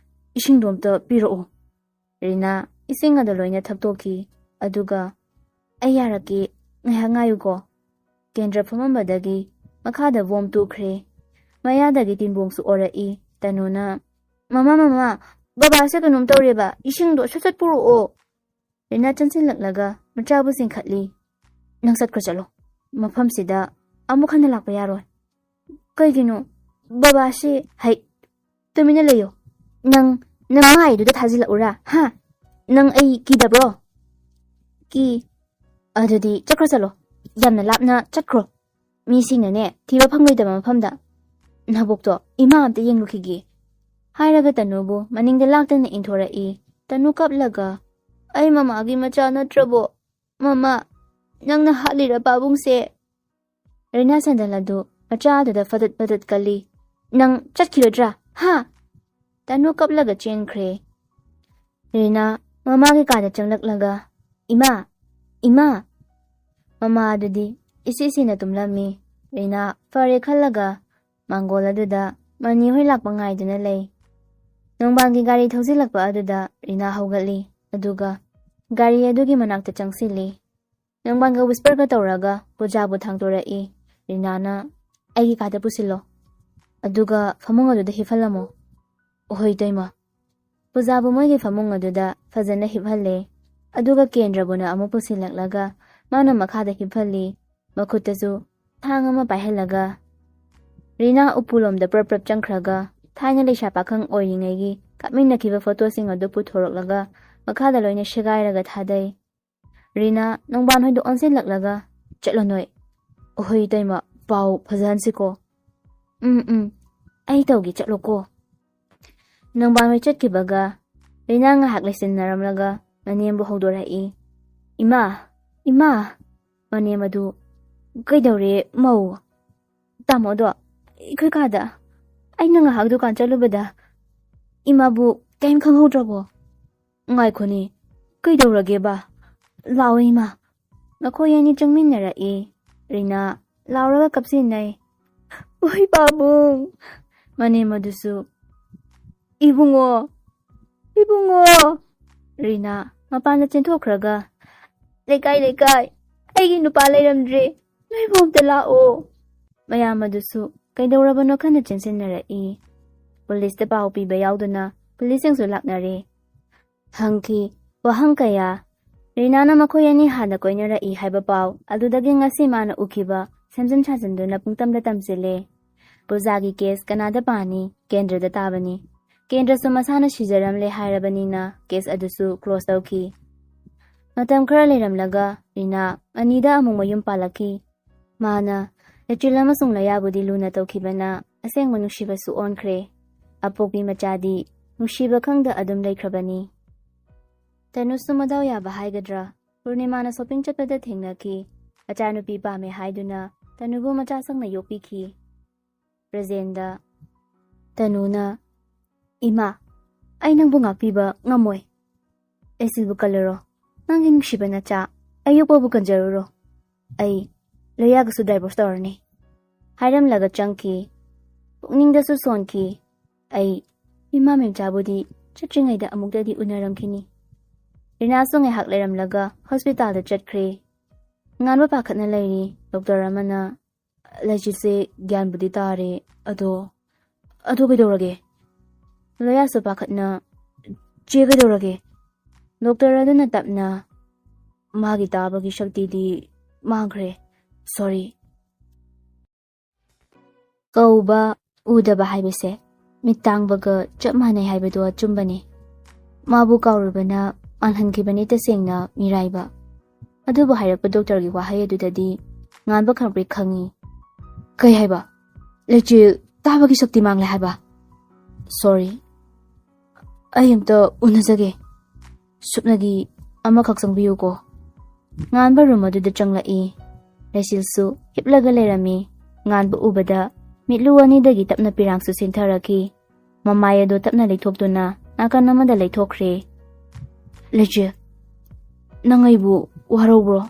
ꯏꯁꯤꯡꯗꯣ ꯑꯝꯇ ꯄꯤꯔꯛꯑꯣ꯫" ꯔꯤꯅꯥ ꯏꯁꯤꯡ ꯑꯗꯨ ꯂꯣꯏꯅ ꯊꯛꯇꯣꯛꯈꯤ꯫ ꯑꯗꯨꯒ, "ꯑꯩ ꯌꯥꯔꯛꯀꯦ, ꯉꯥꯏꯍꯥꯛ ꯉꯥꯏꯌꯨꯀꯣ꯫" ꯀꯦꯟꯗ꯭ꯔ ꯐꯝꯃꯝꯕꯗꯒꯤ ꯃꯈꯥꯗ ꯕꯣꯝ ꯇꯨꯈ꯭ꯔꯦ꯫ ꯃꯌꯥꯗꯒꯤ ꯇꯤꯟꯕꯣꯡꯁꯨ ꯑꯣꯔꯛꯏ꯫ ꯇꯅꯨꯅ, "ꯃꯃꯥ, ꯃꯃꯥ, ꯕꯕꯥꯁꯦ ꯀꯩꯅꯣꯝ ꯇꯧꯔꯦꯕ, ꯏꯁꯤꯡꯗꯣ ꯁꯠ ꯁꯠ ꯄꯨꯔꯛꯑꯣ꯫" ꯔꯤꯅꯥ ꯆꯪꯁꯤꯜꯂꯛꯂꯒ ꯃꯆꯥꯕꯨ ꯆꯤꯡꯈꯠꯂꯤ꯫ "ꯅꯪ ꯆꯠꯈ꯭ꯔꯣ, ꯆꯠꯂꯣ꯫ ꯃꯐꯝꯁꯤꯗ ꯑꯃꯨꯛ ꯍꯟꯅ ꯂꯥꯛꯄ ꯌꯥꯔꯣꯏ꯫" "ꯀꯩꯒꯤꯅꯣ? ꯕꯕꯥꯁꯦ"꯫ "ꯍꯩ, ꯇꯨꯃꯤꯟꯅ ꯂꯩꯌꯣ꯫ ꯅꯪ, ꯅꯪ ꯃꯥꯏꯗꯨꯗ ꯊꯥꯖꯤꯜꯂꯛꯎꯔꯥ? ꯍꯥ? ꯅꯪ ꯑꯩ ꯀꯤꯗꯕ꯭ꯔꯣ?" "ꯀꯤ꯫" "ꯑꯗꯨꯗꯤ ꯆꯠꯈ꯭ꯔꯣ, ꯆꯠꯂꯣ꯫ ꯌꯥꯝꯅ ꯂꯥꯞꯅ ꯆꯠꯈ꯭ꯔꯣ꯫" ꯃꯤꯁꯤꯡꯅꯅꯦ ꯊꯤꯕ ꯐꯪꯂꯣꯏꯗꯕ ꯃꯐꯝꯗ꯫ ꯅꯕꯣꯛꯇꯣ ꯏꯃꯥ ꯑꯝꯇ ꯌꯦꯡꯂꯨꯈꯤꯒꯦ꯫ ꯍꯥꯏꯔꯒ ꯇꯅꯨꯕꯨ ꯃꯅꯤꯡꯗ ꯂꯥꯛꯇꯅ ꯏꯟꯊꯣꯔꯛꯏ꯫ ꯇꯅꯨ ꯀꯞꯂꯒ, "ꯑꯩ ꯃꯃꯥꯒꯤ ꯃꯆꯥ ꯅꯠꯇ꯭ꯔꯕꯣ? ꯃꯃꯥ, ꯅꯪꯅ ꯍꯥꯠꯂꯤꯔ ꯄꯥꯕꯨꯡꯁꯦ?" ꯔꯤꯅꯥ ꯁꯦꯟꯗꯜ ꯑꯗꯨ ꯃꯆꯥ ꯑꯗꯨꯗ ꯐꯗꯠ ꯐꯗꯠ ꯀꯜꯂꯤ꯫ "ꯅꯪ ꯆꯠꯈꯤꯔꯣꯏꯗ꯭ꯔꯥ? ꯍꯥ?" ꯇꯅꯨ ꯀꯞꯂꯒ ꯆꯦꯟꯈ꯭ꯔꯦ꯫ ꯔꯤꯅꯥ ꯃꯃꯥꯒꯤ ꯀꯥꯗ ꯆꯪꯂꯛꯂꯒ, "ꯏꯃꯥ, ꯏꯃꯥ!" ꯃꯃꯥ ꯑꯗꯨꯗꯤ ꯏꯁꯤ ꯁꯤꯅ ꯇꯨꯝꯂꯝꯃꯤ꯫ ꯔꯤꯅꯥ ꯐꯔꯦ ꯈꯜꯂꯒ ꯃꯥꯡꯒꯣꯜ ꯑꯗꯨꯗ ꯃꯅꯤ ꯍꯣꯏ ꯂꯥꯛꯄ ꯉꯥꯏꯗꯨꯅ ꯂꯩ꯫ ꯅꯣꯡꯕꯥꯟꯒꯤ ꯒꯥꯔꯤ ꯊꯧꯖꯤꯜꯂꯛꯄ ꯑꯗꯨꯗ ꯔꯤꯅꯥ ꯍꯧꯒꯠꯂꯤ꯫ ꯑꯗꯨꯒ ꯒꯥꯔꯤ ꯑꯗꯨꯒꯤ ꯃꯅꯥꯛꯇ ꯆꯪꯁꯤꯜꯂꯤ꯫ ꯅꯣꯡꯕꯥꯟꯒ ꯋꯤꯁꯄꯔꯒ ꯇꯧꯔꯒ ꯄꯨꯖꯥꯕꯨ ꯊꯥꯡꯗꯣꯔꯛꯏ꯫ ꯔꯤꯅꯥꯅ, "ꯑꯩꯒꯤ ꯀꯥꯗ ꯄꯨꯁꯤꯜꯂꯣ꯫ ꯑꯗꯨꯒ ꯐꯃꯨꯡ ꯑꯗꯨꯗ ꯍꯤꯞꯍꯜꯂꯝꯃꯣ꯫ ꯑꯍꯣꯏ, ꯏꯇꯩꯃ꯫" ꯄꯨꯖꯥꯕꯨ ꯃꯣꯏꯒꯤ ꯐꯃꯨꯡ ꯑꯗꯨꯗ ꯐꯖꯅ ꯍꯤꯞꯍꯜꯂꯦ꯫ ꯑꯗꯨꯒ ꯀꯦꯟꯗ꯭ꯔꯕꯨꯅ ꯑꯃꯨꯛ ꯄꯨꯁꯤꯜꯂꯛꯂꯒ ꯃꯥꯅ ꯃꯈꯥꯗ ꯍꯤꯞꯍꯜꯂꯤ꯫ ꯃꯈꯨꯠꯇꯁꯨ ꯊꯥꯡ ꯑꯃ ꯄꯥꯏꯍꯜꯂꯒ ꯔꯤꯅꯥ ꯎꯄꯨꯂꯣꯝꯗ ꯄ꯭ꯔꯞ ꯄ꯭ꯔꯞ ꯆꯪꯈ꯭ꯔꯒ ꯊꯥꯏꯅ ꯂꯩꯁꯥ ꯄꯥꯈꯪ ꯑꯣꯏꯔꯤꯉꯩꯒꯤ ꯀꯥꯞꯃꯤꯟꯅꯈꯤꯕ ꯐꯣꯇꯣꯁꯤꯡ ꯑꯗꯨ ꯄꯨꯊꯣꯔꯛꯂꯒ ꯃꯈꯥꯗ ꯂꯣꯏꯅ ꯁꯦꯒꯥꯏꯔꯒ ꯊꯥꯗꯩ꯫ ꯔꯤꯅꯥ ꯅꯣꯡꯕꯥꯟ ꯍꯣꯏꯗ ꯑꯣꯟꯁꯤꯜꯂꯛꯂꯒ, "ꯆꯠꯂꯣ ꯅꯣꯏ꯫" "ꯑꯍꯣꯏ ꯏꯇꯩꯃ, ꯄꯥꯎ ꯐꯖꯍꯟꯁꯤꯀꯣ꯫" "ꯎꯝ, ꯎꯝ, ꯑꯩ ꯇꯧꯒꯦ, ꯆꯠꯂꯣꯀꯣ꯫" ꯅꯣꯡꯕꯥꯟ ꯍꯣꯏ ꯆꯠꯈꯤꯕꯒ ꯔꯤꯅꯥ ꯉꯥꯏꯍꯥꯛ ꯂꯩꯁꯤꯟꯅꯔꯝꯂꯒ ꯃꯅꯦꯝꯕꯨ ꯍꯧꯗꯣꯔꯛꯏ꯫ "ꯏꯃꯥ, ꯏꯃꯥ!" ꯃꯅꯦꯝ ꯑꯗꯨ, "ꯀꯩꯗꯧꯔꯦ ꯃꯧ?" "ꯇꯥꯃꯣꯗꯣ ꯑꯩꯈꯣꯏ ꯀꯥꯗ ꯑꯩꯅ ꯉꯥꯏꯍꯥꯛ ꯗꯨꯀꯥꯟ ꯆꯠꯂꯨꯕꯗ ꯏꯃꯥꯕꯨ ꯀꯔꯤꯝ ꯈꯪꯍꯧꯗ꯭ꯔꯕꯣ?" "ꯉꯥꯏꯈꯣꯅꯦ, ꯀꯩꯗꯧꯔꯒꯦꯕ? ꯂꯥꯛꯑꯣ ꯏꯃꯥ꯫" ꯃꯈꯣꯏ ꯑꯅꯤ ꯆꯪꯃꯤꯟꯅꯔꯛꯏ꯫ ꯔꯤꯅꯥ ꯂꯥꯎꯔꯒ ꯀꯞꯁꯤꯟꯅꯩ꯫ "ꯑꯣꯏ ꯄꯥꯕꯨꯡ!" ꯃꯅꯦꯝ ꯑꯗꯨꯁꯨ, "ꯏꯕꯨꯡꯉꯣ, ꯏꯕꯨꯡꯉꯣ!" ꯔꯤꯅꯥ ꯃꯄꯥꯟꯗ ꯆꯦꯟꯊꯣꯛꯈ꯭ꯔꯒ, "ꯂꯩꯀꯥꯏ, ꯂꯩꯀꯥꯏ, ꯑꯩꯒꯤ ꯅꯨꯄꯥ ꯂꯩꯔꯝꯗ꯭ꯔꯦ, ꯅꯣꯏꯕꯨ ꯑꯝꯇ ꯂꯥꯛꯑꯣ꯫" ꯃꯌꯥꯝ ꯑꯗꯨꯁꯨ ꯀꯩꯗꯧꯔꯕꯅꯣ ꯈꯟꯅ ꯆꯦꯟꯁꯤꯟꯅꯔꯛꯏ꯫ ꯄꯨꯂꯤꯁꯇ ꯄꯥꯎ ꯄꯤꯕ ꯌꯥꯎꯗꯨꯅ ꯄꯨꯂꯤꯁꯁꯤꯡꯁꯨ ꯂꯥꯛꯅꯔꯦ꯫ ꯍꯪꯈꯤ ꯋꯥꯍꯪ ꯀꯌꯥ꯫ ꯔꯤꯅꯥꯅ ꯃꯈꯣꯏ ꯑꯅꯤ ꯍꯥꯟꯅ ꯀꯣꯏꯅꯔꯛꯏ ꯍꯥꯏꯕ ꯄꯥꯎ ꯑꯗꯨꯗꯒꯤ ꯉꯁꯤ ꯃꯥꯅ ꯎꯈꯤꯕ ꯁꯦꯝꯖꯤꯟ ꯁꯥꯖꯤꯟꯗꯨꯅ ꯄꯨꯡꯇꯝꯗ ꯇꯝꯁꯤꯜꯂꯦ꯫ ꯄꯨꯖꯥꯒꯤ ꯀꯦꯁ ꯀꯅꯥꯗ ꯄꯥꯅꯤ? ꯀꯦꯟꯗ꯭ꯔꯗ ꯇꯥꯕꯅꯤ꯫ ꯀꯦꯟꯗ꯭ꯔꯁꯨ ꯃꯁꯥꯅ ꯁꯤꯖꯔꯝꯂꯦ ꯍꯥꯏꯔꯕꯅꯤꯅ ꯀꯦꯁ ꯑꯗꯨꯁꯨ ꯀ꯭ꯂꯣꯁ ꯇꯧꯈꯤ꯫ ꯃꯇꯝ ꯈꯔ ꯂꯩꯔꯝꯂꯒ ꯔꯤꯅꯥ ꯑꯅꯤꯗ ꯑꯃꯨꯛ ꯃꯌꯨꯝ ꯄꯥꯜꯂꯛꯈꯤ꯫ ꯃꯥꯅ ꯂꯩꯆꯤꯜ ꯑꯃꯁꯨꯡ ꯂꯣꯌꯥꯕꯨꯗꯤ ꯂꯨꯅ ꯇꯧꯈꯤꯕꯅ ꯑꯁꯦꯡꯕ ꯅꯨꯡꯁꯤꯕꯁꯨ ꯑꯣꯟꯈ꯭ꯔꯦ꯫ ꯑꯄꯣꯛꯄꯤ ꯃꯆꯥꯗꯤ ꯅꯨꯡꯁꯤꯕ ꯈꯪꯗ ꯑꯗꯨꯝ ꯂꯩꯈ꯭ꯔꯕꯅꯤ꯫ ꯇꯅꯨꯁꯨ ꯃꯗꯥꯎ ꯌꯥꯕ ꯍꯥꯏꯒꯗ꯭ꯔꯥ, ꯄꯨꯔꯅꯤꯃꯥꯅ ꯁꯣꯄꯤꯡ ꯆꯠꯄꯗ ꯊꯦꯡꯅꯈꯤ꯫ ꯃꯆꯥꯅꯨꯄꯤ ꯄꯥꯝꯃꯦ ꯍꯥꯏꯗꯨꯅ ꯇꯅꯨꯕꯨ ꯃꯆꯥ ꯁꯪꯅ ꯌꯣꯛꯄꯤꯈꯤ꯫ ꯄ꯭ꯔꯖꯦꯟꯗ ꯇꯅꯨꯅ, "ꯏꯃꯥ, ꯑꯩ ꯅꯪꯕꯨ ꯉꯥꯛꯄꯤꯕ ꯉꯝꯃꯣꯏ꯫ ꯑꯦꯁꯤꯜꯕꯨ ꯀꯜꯂꯨꯔꯣ꯫ ꯅꯪꯒꯤ ꯅꯨꯡꯁꯤꯕ ꯅꯆꯥ ꯑꯩ ꯌꯣꯛꯄꯕꯨ ꯀꯟꯖꯔꯨꯔꯣ꯫ ꯑꯩ ꯂꯣꯌꯥꯒꯁꯨ ꯗꯥꯏꯚꯣꯔꯁ ꯇꯧꯔꯅꯤ" ꯍꯥꯏꯔꯝꯂꯒ ꯆꯪꯈꯤ꯫ ꯄꯨꯛꯅꯤꯡꯗꯁꯨ ꯁꯣꯟꯈꯤ꯫ ꯑꯩ ꯏꯃꯥ ꯃꯦꯝꯆꯥꯕꯨꯗꯤ ꯆꯠꯇ꯭ꯔꯤꯉꯩꯗ ꯑꯃꯨꯛꯇꯗꯤ ꯎꯅꯔꯝꯈꯤꯅꯤ꯫ ꯔꯤꯅꯥꯁꯨ ꯉꯥꯏꯍꯥꯛ ꯂꯩꯔꯝꯂꯒ ꯍꯣꯁꯄꯤꯇꯥꯜꯗ ꯆꯠꯈ꯭ꯔꯦ꯫ ꯉꯥꯟꯕ ꯄꯥꯈꯠꯅ ꯂꯩꯔꯤ꯫ ꯗꯣꯛꯇꯔ ꯑꯃꯅ, "ꯂꯩꯆꯤꯜꯁꯦ ꯒ꯭ꯌꯥꯟꯕꯨꯗꯤ ꯇꯥꯔꯦ, ꯑꯗꯣ, ꯑꯗꯣ ꯀꯩꯗꯧꯔꯒꯦ?" ꯂꯣꯌꯥꯁꯨ ꯄꯥꯈꯠꯅ, "ꯆꯦ, ꯀꯩꯗꯧꯔꯒꯦ?" ꯗꯣꯛꯇꯔ ꯑꯗꯨꯅ ꯇꯞꯅ, "ꯃꯥꯒꯤ ꯇꯥꯕꯒꯤ ꯁꯛꯇꯤꯗꯤ ꯃꯥꯡꯈ꯭ꯔꯦ꯫ ꯁꯣꯔꯤ꯫" ꯀꯧꯕ, ꯎꯗꯕ ꯍꯥꯏꯕꯁꯦ ꯃꯤꯠ ꯇꯥꯡꯕꯒ ꯆꯞ ꯃꯥꯟꯅꯩ ꯍꯥꯏꯕꯗꯨ ꯑꯆꯨꯝꯕꯅꯤ꯫ ꯃꯥꯕꯨ ꯀꯥꯎꯔꯨꯕꯅ ꯃꯥꯜꯍꯟꯈꯤꯕꯅꯤ ꯇꯁꯦꯡꯅ ꯃꯤꯔꯥꯏꯕ꯫ ꯑꯗꯨꯕꯨ ꯍꯥꯏꯔꯛꯄ ꯗꯣꯛꯇꯔꯒꯤ ꯋꯥꯍꯩ ꯑꯗꯨꯗꯗꯤ ꯉꯥꯟꯕ ꯈꯪꯄ꯭ꯔꯦꯛ ꯈꯪꯉꯤ꯫ "ꯀꯩ ꯍꯥꯏꯕ? ꯂꯩꯆꯤꯜ ꯇꯥꯕꯒꯤ ꯁꯛꯇꯤ ꯃꯥꯡꯂꯦ ꯍꯥꯏꯕ? ꯁꯣꯔꯤ꯫ ꯑꯩ ꯑꯝꯇ ꯎꯅꯖꯒꯦ꯫ ꯁꯨꯞꯅꯒꯤ ꯑꯃꯈꯛ ꯆꯪꯕꯤꯌꯨꯀꯣ꯫" ꯉꯥꯟꯕ ꯔꯨꯝ ꯑꯗꯨꯗ ꯆꯪꯂꯛꯏ꯫ ꯂꯩꯆꯤꯜꯁꯨ ꯍꯤꯞꯂꯒ ꯂꯩꯔꯝꯃꯤ꯫ ꯉꯥꯟꯕ ꯎꯕꯗ ꯃꯤꯠꯂꯨ ꯑꯅꯤꯗꯒꯤ ꯇꯞꯅ ꯄꯤꯔꯥꯡꯁꯨ ꯁꯤꯟꯊꯔꯛꯈꯤ꯫ ꯃꯃꯥꯏ ꯑꯗꯨ ꯇꯞꯅ ꯂꯩꯊꯣꯛꯇꯨꯅ ꯅꯥꯀꯟ ꯑꯃꯗ ꯂꯩꯊꯣꯛꯈ꯭ꯔꯦ꯫ "ꯂꯩꯆꯤꯜ, ꯅꯪ ꯑꯩꯕꯨ ꯋꯥꯔꯧꯕ꯭ꯔꯣ?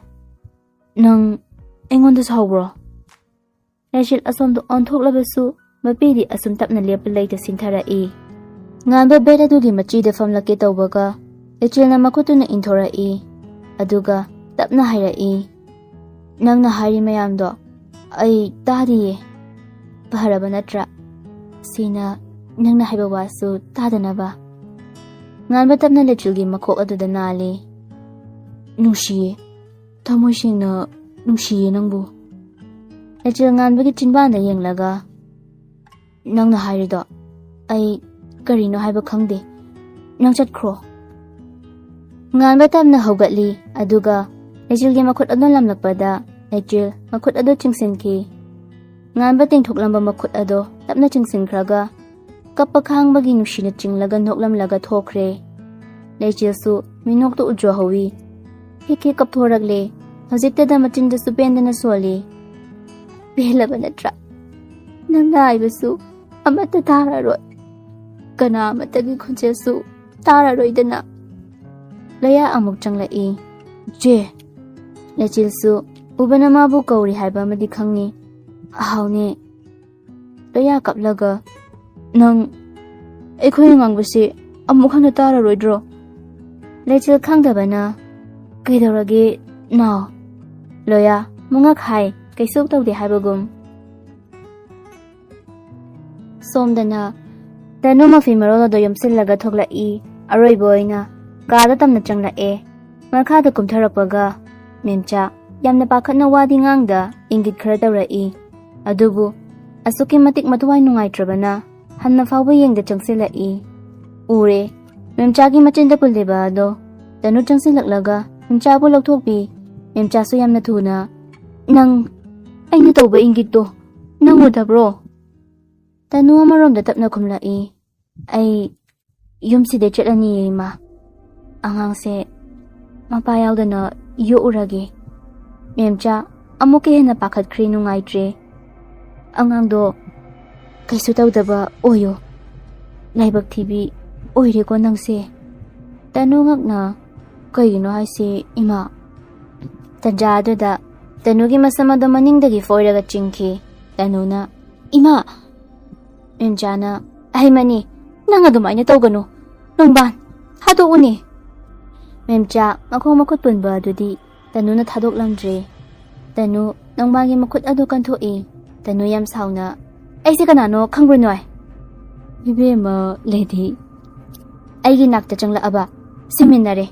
ꯅꯪ ꯑꯩꯉꯣꯟꯗ ꯁꯥꯎꯕ꯭ꯔꯣ?" ꯂꯩꯆꯤꯜ ꯑꯁꯣꯝꯗ ꯑꯣꯟꯊꯣꯛꯂꯕꯁꯨ ꯃꯄꯤꯗꯤ ꯑꯁꯨꯝ ꯇꯞꯅ ꯂꯦꯞꯄ ꯂꯩꯇ ꯁꯤꯟꯊꯔꯛꯏ꯫ ꯉꯥꯟꯕ ꯕꯦꯗ ꯑꯗꯨꯒꯤ ꯃꯆꯤꯗ ꯐꯝꯂꯛꯀꯦ ꯇꯧꯕꯒ ꯂꯩꯆꯤꯜꯅ ꯃꯈꯨꯠꯇꯨꯅ ꯏꯟꯊꯣꯔꯛꯏ꯫ ꯑꯗꯨꯒ ꯇꯞꯅ ꯍꯥꯏꯔꯛꯏ, "ꯅꯪꯅ ꯍꯥꯏꯔꯤ ꯃꯌꯥꯝꯗꯣ ꯑꯩ ꯇꯥꯗꯤꯌꯦ꯫ ꯐꯔꯕ ꯅꯠꯇ꯭ꯔꯥ? ꯁꯤꯅ ꯅꯪꯅ ꯍꯥꯏꯕ ꯋꯥꯁꯨ ꯇꯥꯗꯅꯕ꯫" ꯉꯥꯟꯕ ꯇꯞꯅ ꯂꯩꯆꯤꯜꯒꯤ ꯃꯈꯣꯛ ꯑꯗꯨꯗ ꯅꯥꯜꯂꯤ꯫ "ꯅꯨꯡꯁꯤꯌꯦ, ꯊꯃꯣꯏ ꯁꯦꯡꯅ ꯅꯨꯡꯁꯤꯌꯦ ꯅꯪꯕꯨ꯫" ꯂꯩꯆꯤꯜ ꯉꯥꯟꯕꯒꯤ ꯆꯤꯟꯕꯥꯟꯗ ꯌꯦꯡꯂꯒ, "ꯅꯪꯅ ꯍꯥꯏꯔꯤꯗꯣ ꯑꯩ ꯀꯔꯤꯅꯣ ꯍꯥꯏꯕ ꯈꯪꯗꯦ꯫ ꯅꯪ ꯆꯠꯈ꯭ꯔꯣ꯫" ꯉꯥꯟꯕ ꯇꯞꯅ ꯍꯧꯒꯠꯂꯤ, ꯑꯗꯨꯒ ꯂꯩꯆꯤꯜꯒꯤ ꯃꯈꯨꯠ ꯑꯗꯨ ꯂꯝꯂꯛꯄꯗ ꯂꯩꯆꯤꯜ ꯃꯈꯨꯠ ꯑꯗꯨ ꯆꯤꯡꯁꯤꯟꯈꯤ꯫ ꯉꯥꯟꯕ ꯇꯦꯡꯊꯣꯛꯂꯝꯕ ꯃꯈꯨꯠ ꯑꯗꯣ ꯇꯞꯅ ꯆꯤꯡꯁꯤꯟꯈ꯭ꯔꯒ, ꯀꯞꯄ ꯈꯥꯡꯕꯒꯤ ꯅꯨꯡꯁꯤꯅ ꯆꯤꯡꯂꯒ ꯅꯣꯛꯂꯝꯂꯒ ꯊꯣꯛꯈ꯭ꯔꯦ꯫ ꯂꯩꯆꯤꯜꯁꯨ ꯃꯤꯅꯣꯛꯇ ꯎꯖꯍꯧꯋꯤ꯫ ꯍꯤꯛ ꯍꯤꯛ ꯀꯞꯊꯣꯔꯛꯂꯦ꯫ ꯍꯧꯖꯤꯛꯇꯗ ꯃꯆꯤꯟꯗꯁꯨ ꯄꯦꯟꯗꯅ ꯁꯣꯜꯂꯤ꯫ "ꯄꯦꯜꯂꯕ ꯅꯠꯇ꯭ꯔꯥ? ꯅꯪꯅ ꯍꯥꯏꯕꯁꯨ ꯑꯃꯠꯇ ꯇꯥꯔꯔꯣꯏ꯫ ꯀꯅꯥ ꯑꯃꯠꯇꯒꯤ ꯈꯣꯟꯖꯦꯜꯁꯨ ꯇꯥꯔꯔꯣꯏꯗꯅ?" ꯂꯣꯌꯥ ꯑꯃꯨꯛ ꯆꯪꯂꯛꯏ꯫ "ꯆꯦ!" ꯂꯩꯆꯤꯜꯁꯨ ꯎꯕꯅ ꯃꯥꯕꯨ ꯀꯧꯔꯤ ꯍꯥꯏꯕ ꯑꯃꯗꯤ ꯈꯪꯉꯤ꯫ "ꯍꯥꯎꯅꯦ!" ꯂꯣꯌꯥ ꯀꯞꯂꯒ, "ꯅꯪ ꯑꯩꯈꯣꯏꯅ ꯉꯥꯡꯕꯁꯤ ꯑꯃꯨꯛ ꯍꯟꯅ ꯇꯥꯔꯔꯣꯏꯗ꯭ꯔꯣ?" ꯂꯩꯆꯤꯜ ꯈꯪꯗꯕꯅ, "ꯀꯩꯗꯧꯔꯒꯦ ꯅꯥꯎ?" ꯂꯣꯌꯥ ꯃꯉꯛ ꯍꯥꯏ, ꯀꯩꯁꯨ ꯇꯧꯗꯦ ꯍꯥꯏꯕꯒꯨꯝ꯫ ꯁꯣꯝꯗꯅ ꯇꯅꯨ ꯃꯐꯤ ꯃꯔꯣꯜ ꯑꯗꯨ ꯌꯣꯝꯁꯤꯜꯂꯒ ꯊꯣꯛꯂꯛꯏ꯫ ꯑꯔꯣꯏꯕ ꯑꯣꯏꯅ ꯀꯥꯗ ꯇꯝꯅ ꯆꯪꯂꯛꯑꯦ꯫ ꯃꯈꯥꯗ ꯀꯨꯝꯊꯔꯛꯄꯒ ꯃꯦꯝꯆꯥ ꯌꯥꯝꯅ ꯄꯥꯈꯠꯅ ꯋꯥꯗꯤ ꯉꯥꯡꯗ ꯏꯪꯒꯤꯠ ꯈꯔ ꯇꯧꯔꯛꯏ꯫ ꯑꯗꯨꯕꯨ ꯑꯁꯨꯛꯀꯤ ꯃꯇꯤꯛ ꯃꯊꯋꯥꯏ ꯅꯨꯡꯉꯥꯏꯇ꯭ꯔꯕꯅ ꯍꯟꯅ ꯐꯥꯎꯕ ꯌꯦꯡꯗ ꯆꯪꯁꯤꯜꯂꯛꯏ꯫ ꯎꯔꯦ, ꯃꯦꯝꯆꯥꯒꯤ ꯃꯆꯤꯟꯗ ꯄꯨꯜꯂꯤꯕ ꯑꯗꯣ꯫ ꯇꯅꯨ ꯆꯪꯁꯤꯜꯂꯛꯂꯒ ꯃꯦꯝꯆꯥꯕꯨ ꯂꯧꯊꯣꯛꯄꯤ꯫ ꯃꯦꯝꯆꯥꯁꯨ ꯌꯥꯝꯅ ꯊꯨꯅ, "ꯅꯪ ꯑꯩꯅ ꯇꯧꯕ ꯏꯪꯒꯤꯠꯇꯣ ꯅꯪ ꯎꯗꯕ꯭ꯔꯣ?" ꯇꯅꯨ ꯑꯃꯔꯣꯝꯗ ꯇꯞꯅ ꯈꯨꯝꯂꯛꯏ, "ꯑꯩ ꯌꯨꯝꯁꯤꯗꯩ ꯆꯠꯂꯅꯤꯌꯦ, ꯏꯃꯥ꯫ ꯑꯉꯥꯡꯁꯦ ꯃꯄꯥ ꯌꯥꯎꯗꯅ ꯌꯣꯛꯎꯔꯒꯦ꯫" ꯃꯦꯝꯆꯥ ꯑꯃꯨꯛꯀ ꯍꯦꯟꯅ ꯄꯥꯈꯠꯈ꯭ꯔꯦ, ꯅꯨꯡꯉꯥꯏꯇ꯭ꯔꯦ꯫ "ꯑꯉꯥꯡꯗꯣ ꯀꯩꯁꯨ ꯇꯧꯗꯕ ꯑꯣꯏꯌꯣ꯫ ꯂꯥꯏꯕꯛ ꯊꯤꯕꯤ ꯑꯣꯏꯔꯦꯀꯣ ꯅꯪꯁꯦ꯫" ꯇꯅꯨ ꯉꯛꯅ, "ꯀꯩꯒꯤꯅꯣ ꯍꯥꯏꯁꯦ, ꯏꯃꯥ?" ꯇꯟꯖꯥ ꯑꯗꯨꯗ ꯇꯅꯨꯒꯤ ꯃꯁꯝ ꯑꯗꯨ ꯃꯅꯤꯡꯗꯒꯤ ꯐꯣꯏꯔꯒ ꯆꯤꯡꯈꯤ꯫ ꯇꯅꯨꯅ, "ꯏꯃꯥ!" ꯃꯦꯝꯆꯥꯅ, "ꯑꯍꯩꯃꯅꯤ, ꯅꯪ ꯑꯗꯨꯃꯥꯏꯅ ꯇꯧꯒꯅꯨ꯫ ꯅꯣꯡꯕꯥꯟ, ꯊꯥꯗꯣꯛꯎꯅꯦ꯫" ꯃꯦꯝꯆꯥ ꯃꯈꯣꯡ ꯃꯈꯨꯠ ꯄꯨꯟꯕ ꯑꯗꯨꯗꯤ ꯇꯅꯨꯅ ꯊꯥꯗꯣꯛꯂꯝꯗ꯭ꯔꯦ꯫ ꯇꯅꯨ ꯅꯣꯡꯕꯥꯟꯒꯤ ꯃꯈꯨꯠ ꯑꯗꯨ ꯀꯟꯊꯣꯛꯏ꯫ ꯇꯅꯨ ꯌꯥꯝ ꯁꯥꯎꯅ, "ꯑꯩꯁꯦ ꯀꯅꯥꯅꯣ ꯈꯪꯕ꯭ꯔꯣ ꯅꯣꯏ?" "ꯏꯕꯦꯝꯃ ꯂꯦꯗꯤ, ꯑꯩꯒꯤ ꯅꯥꯛꯇ ꯆꯪꯂꯛꯑꯕ ꯁꯤꯃꯤꯟꯅꯔꯦ꯫"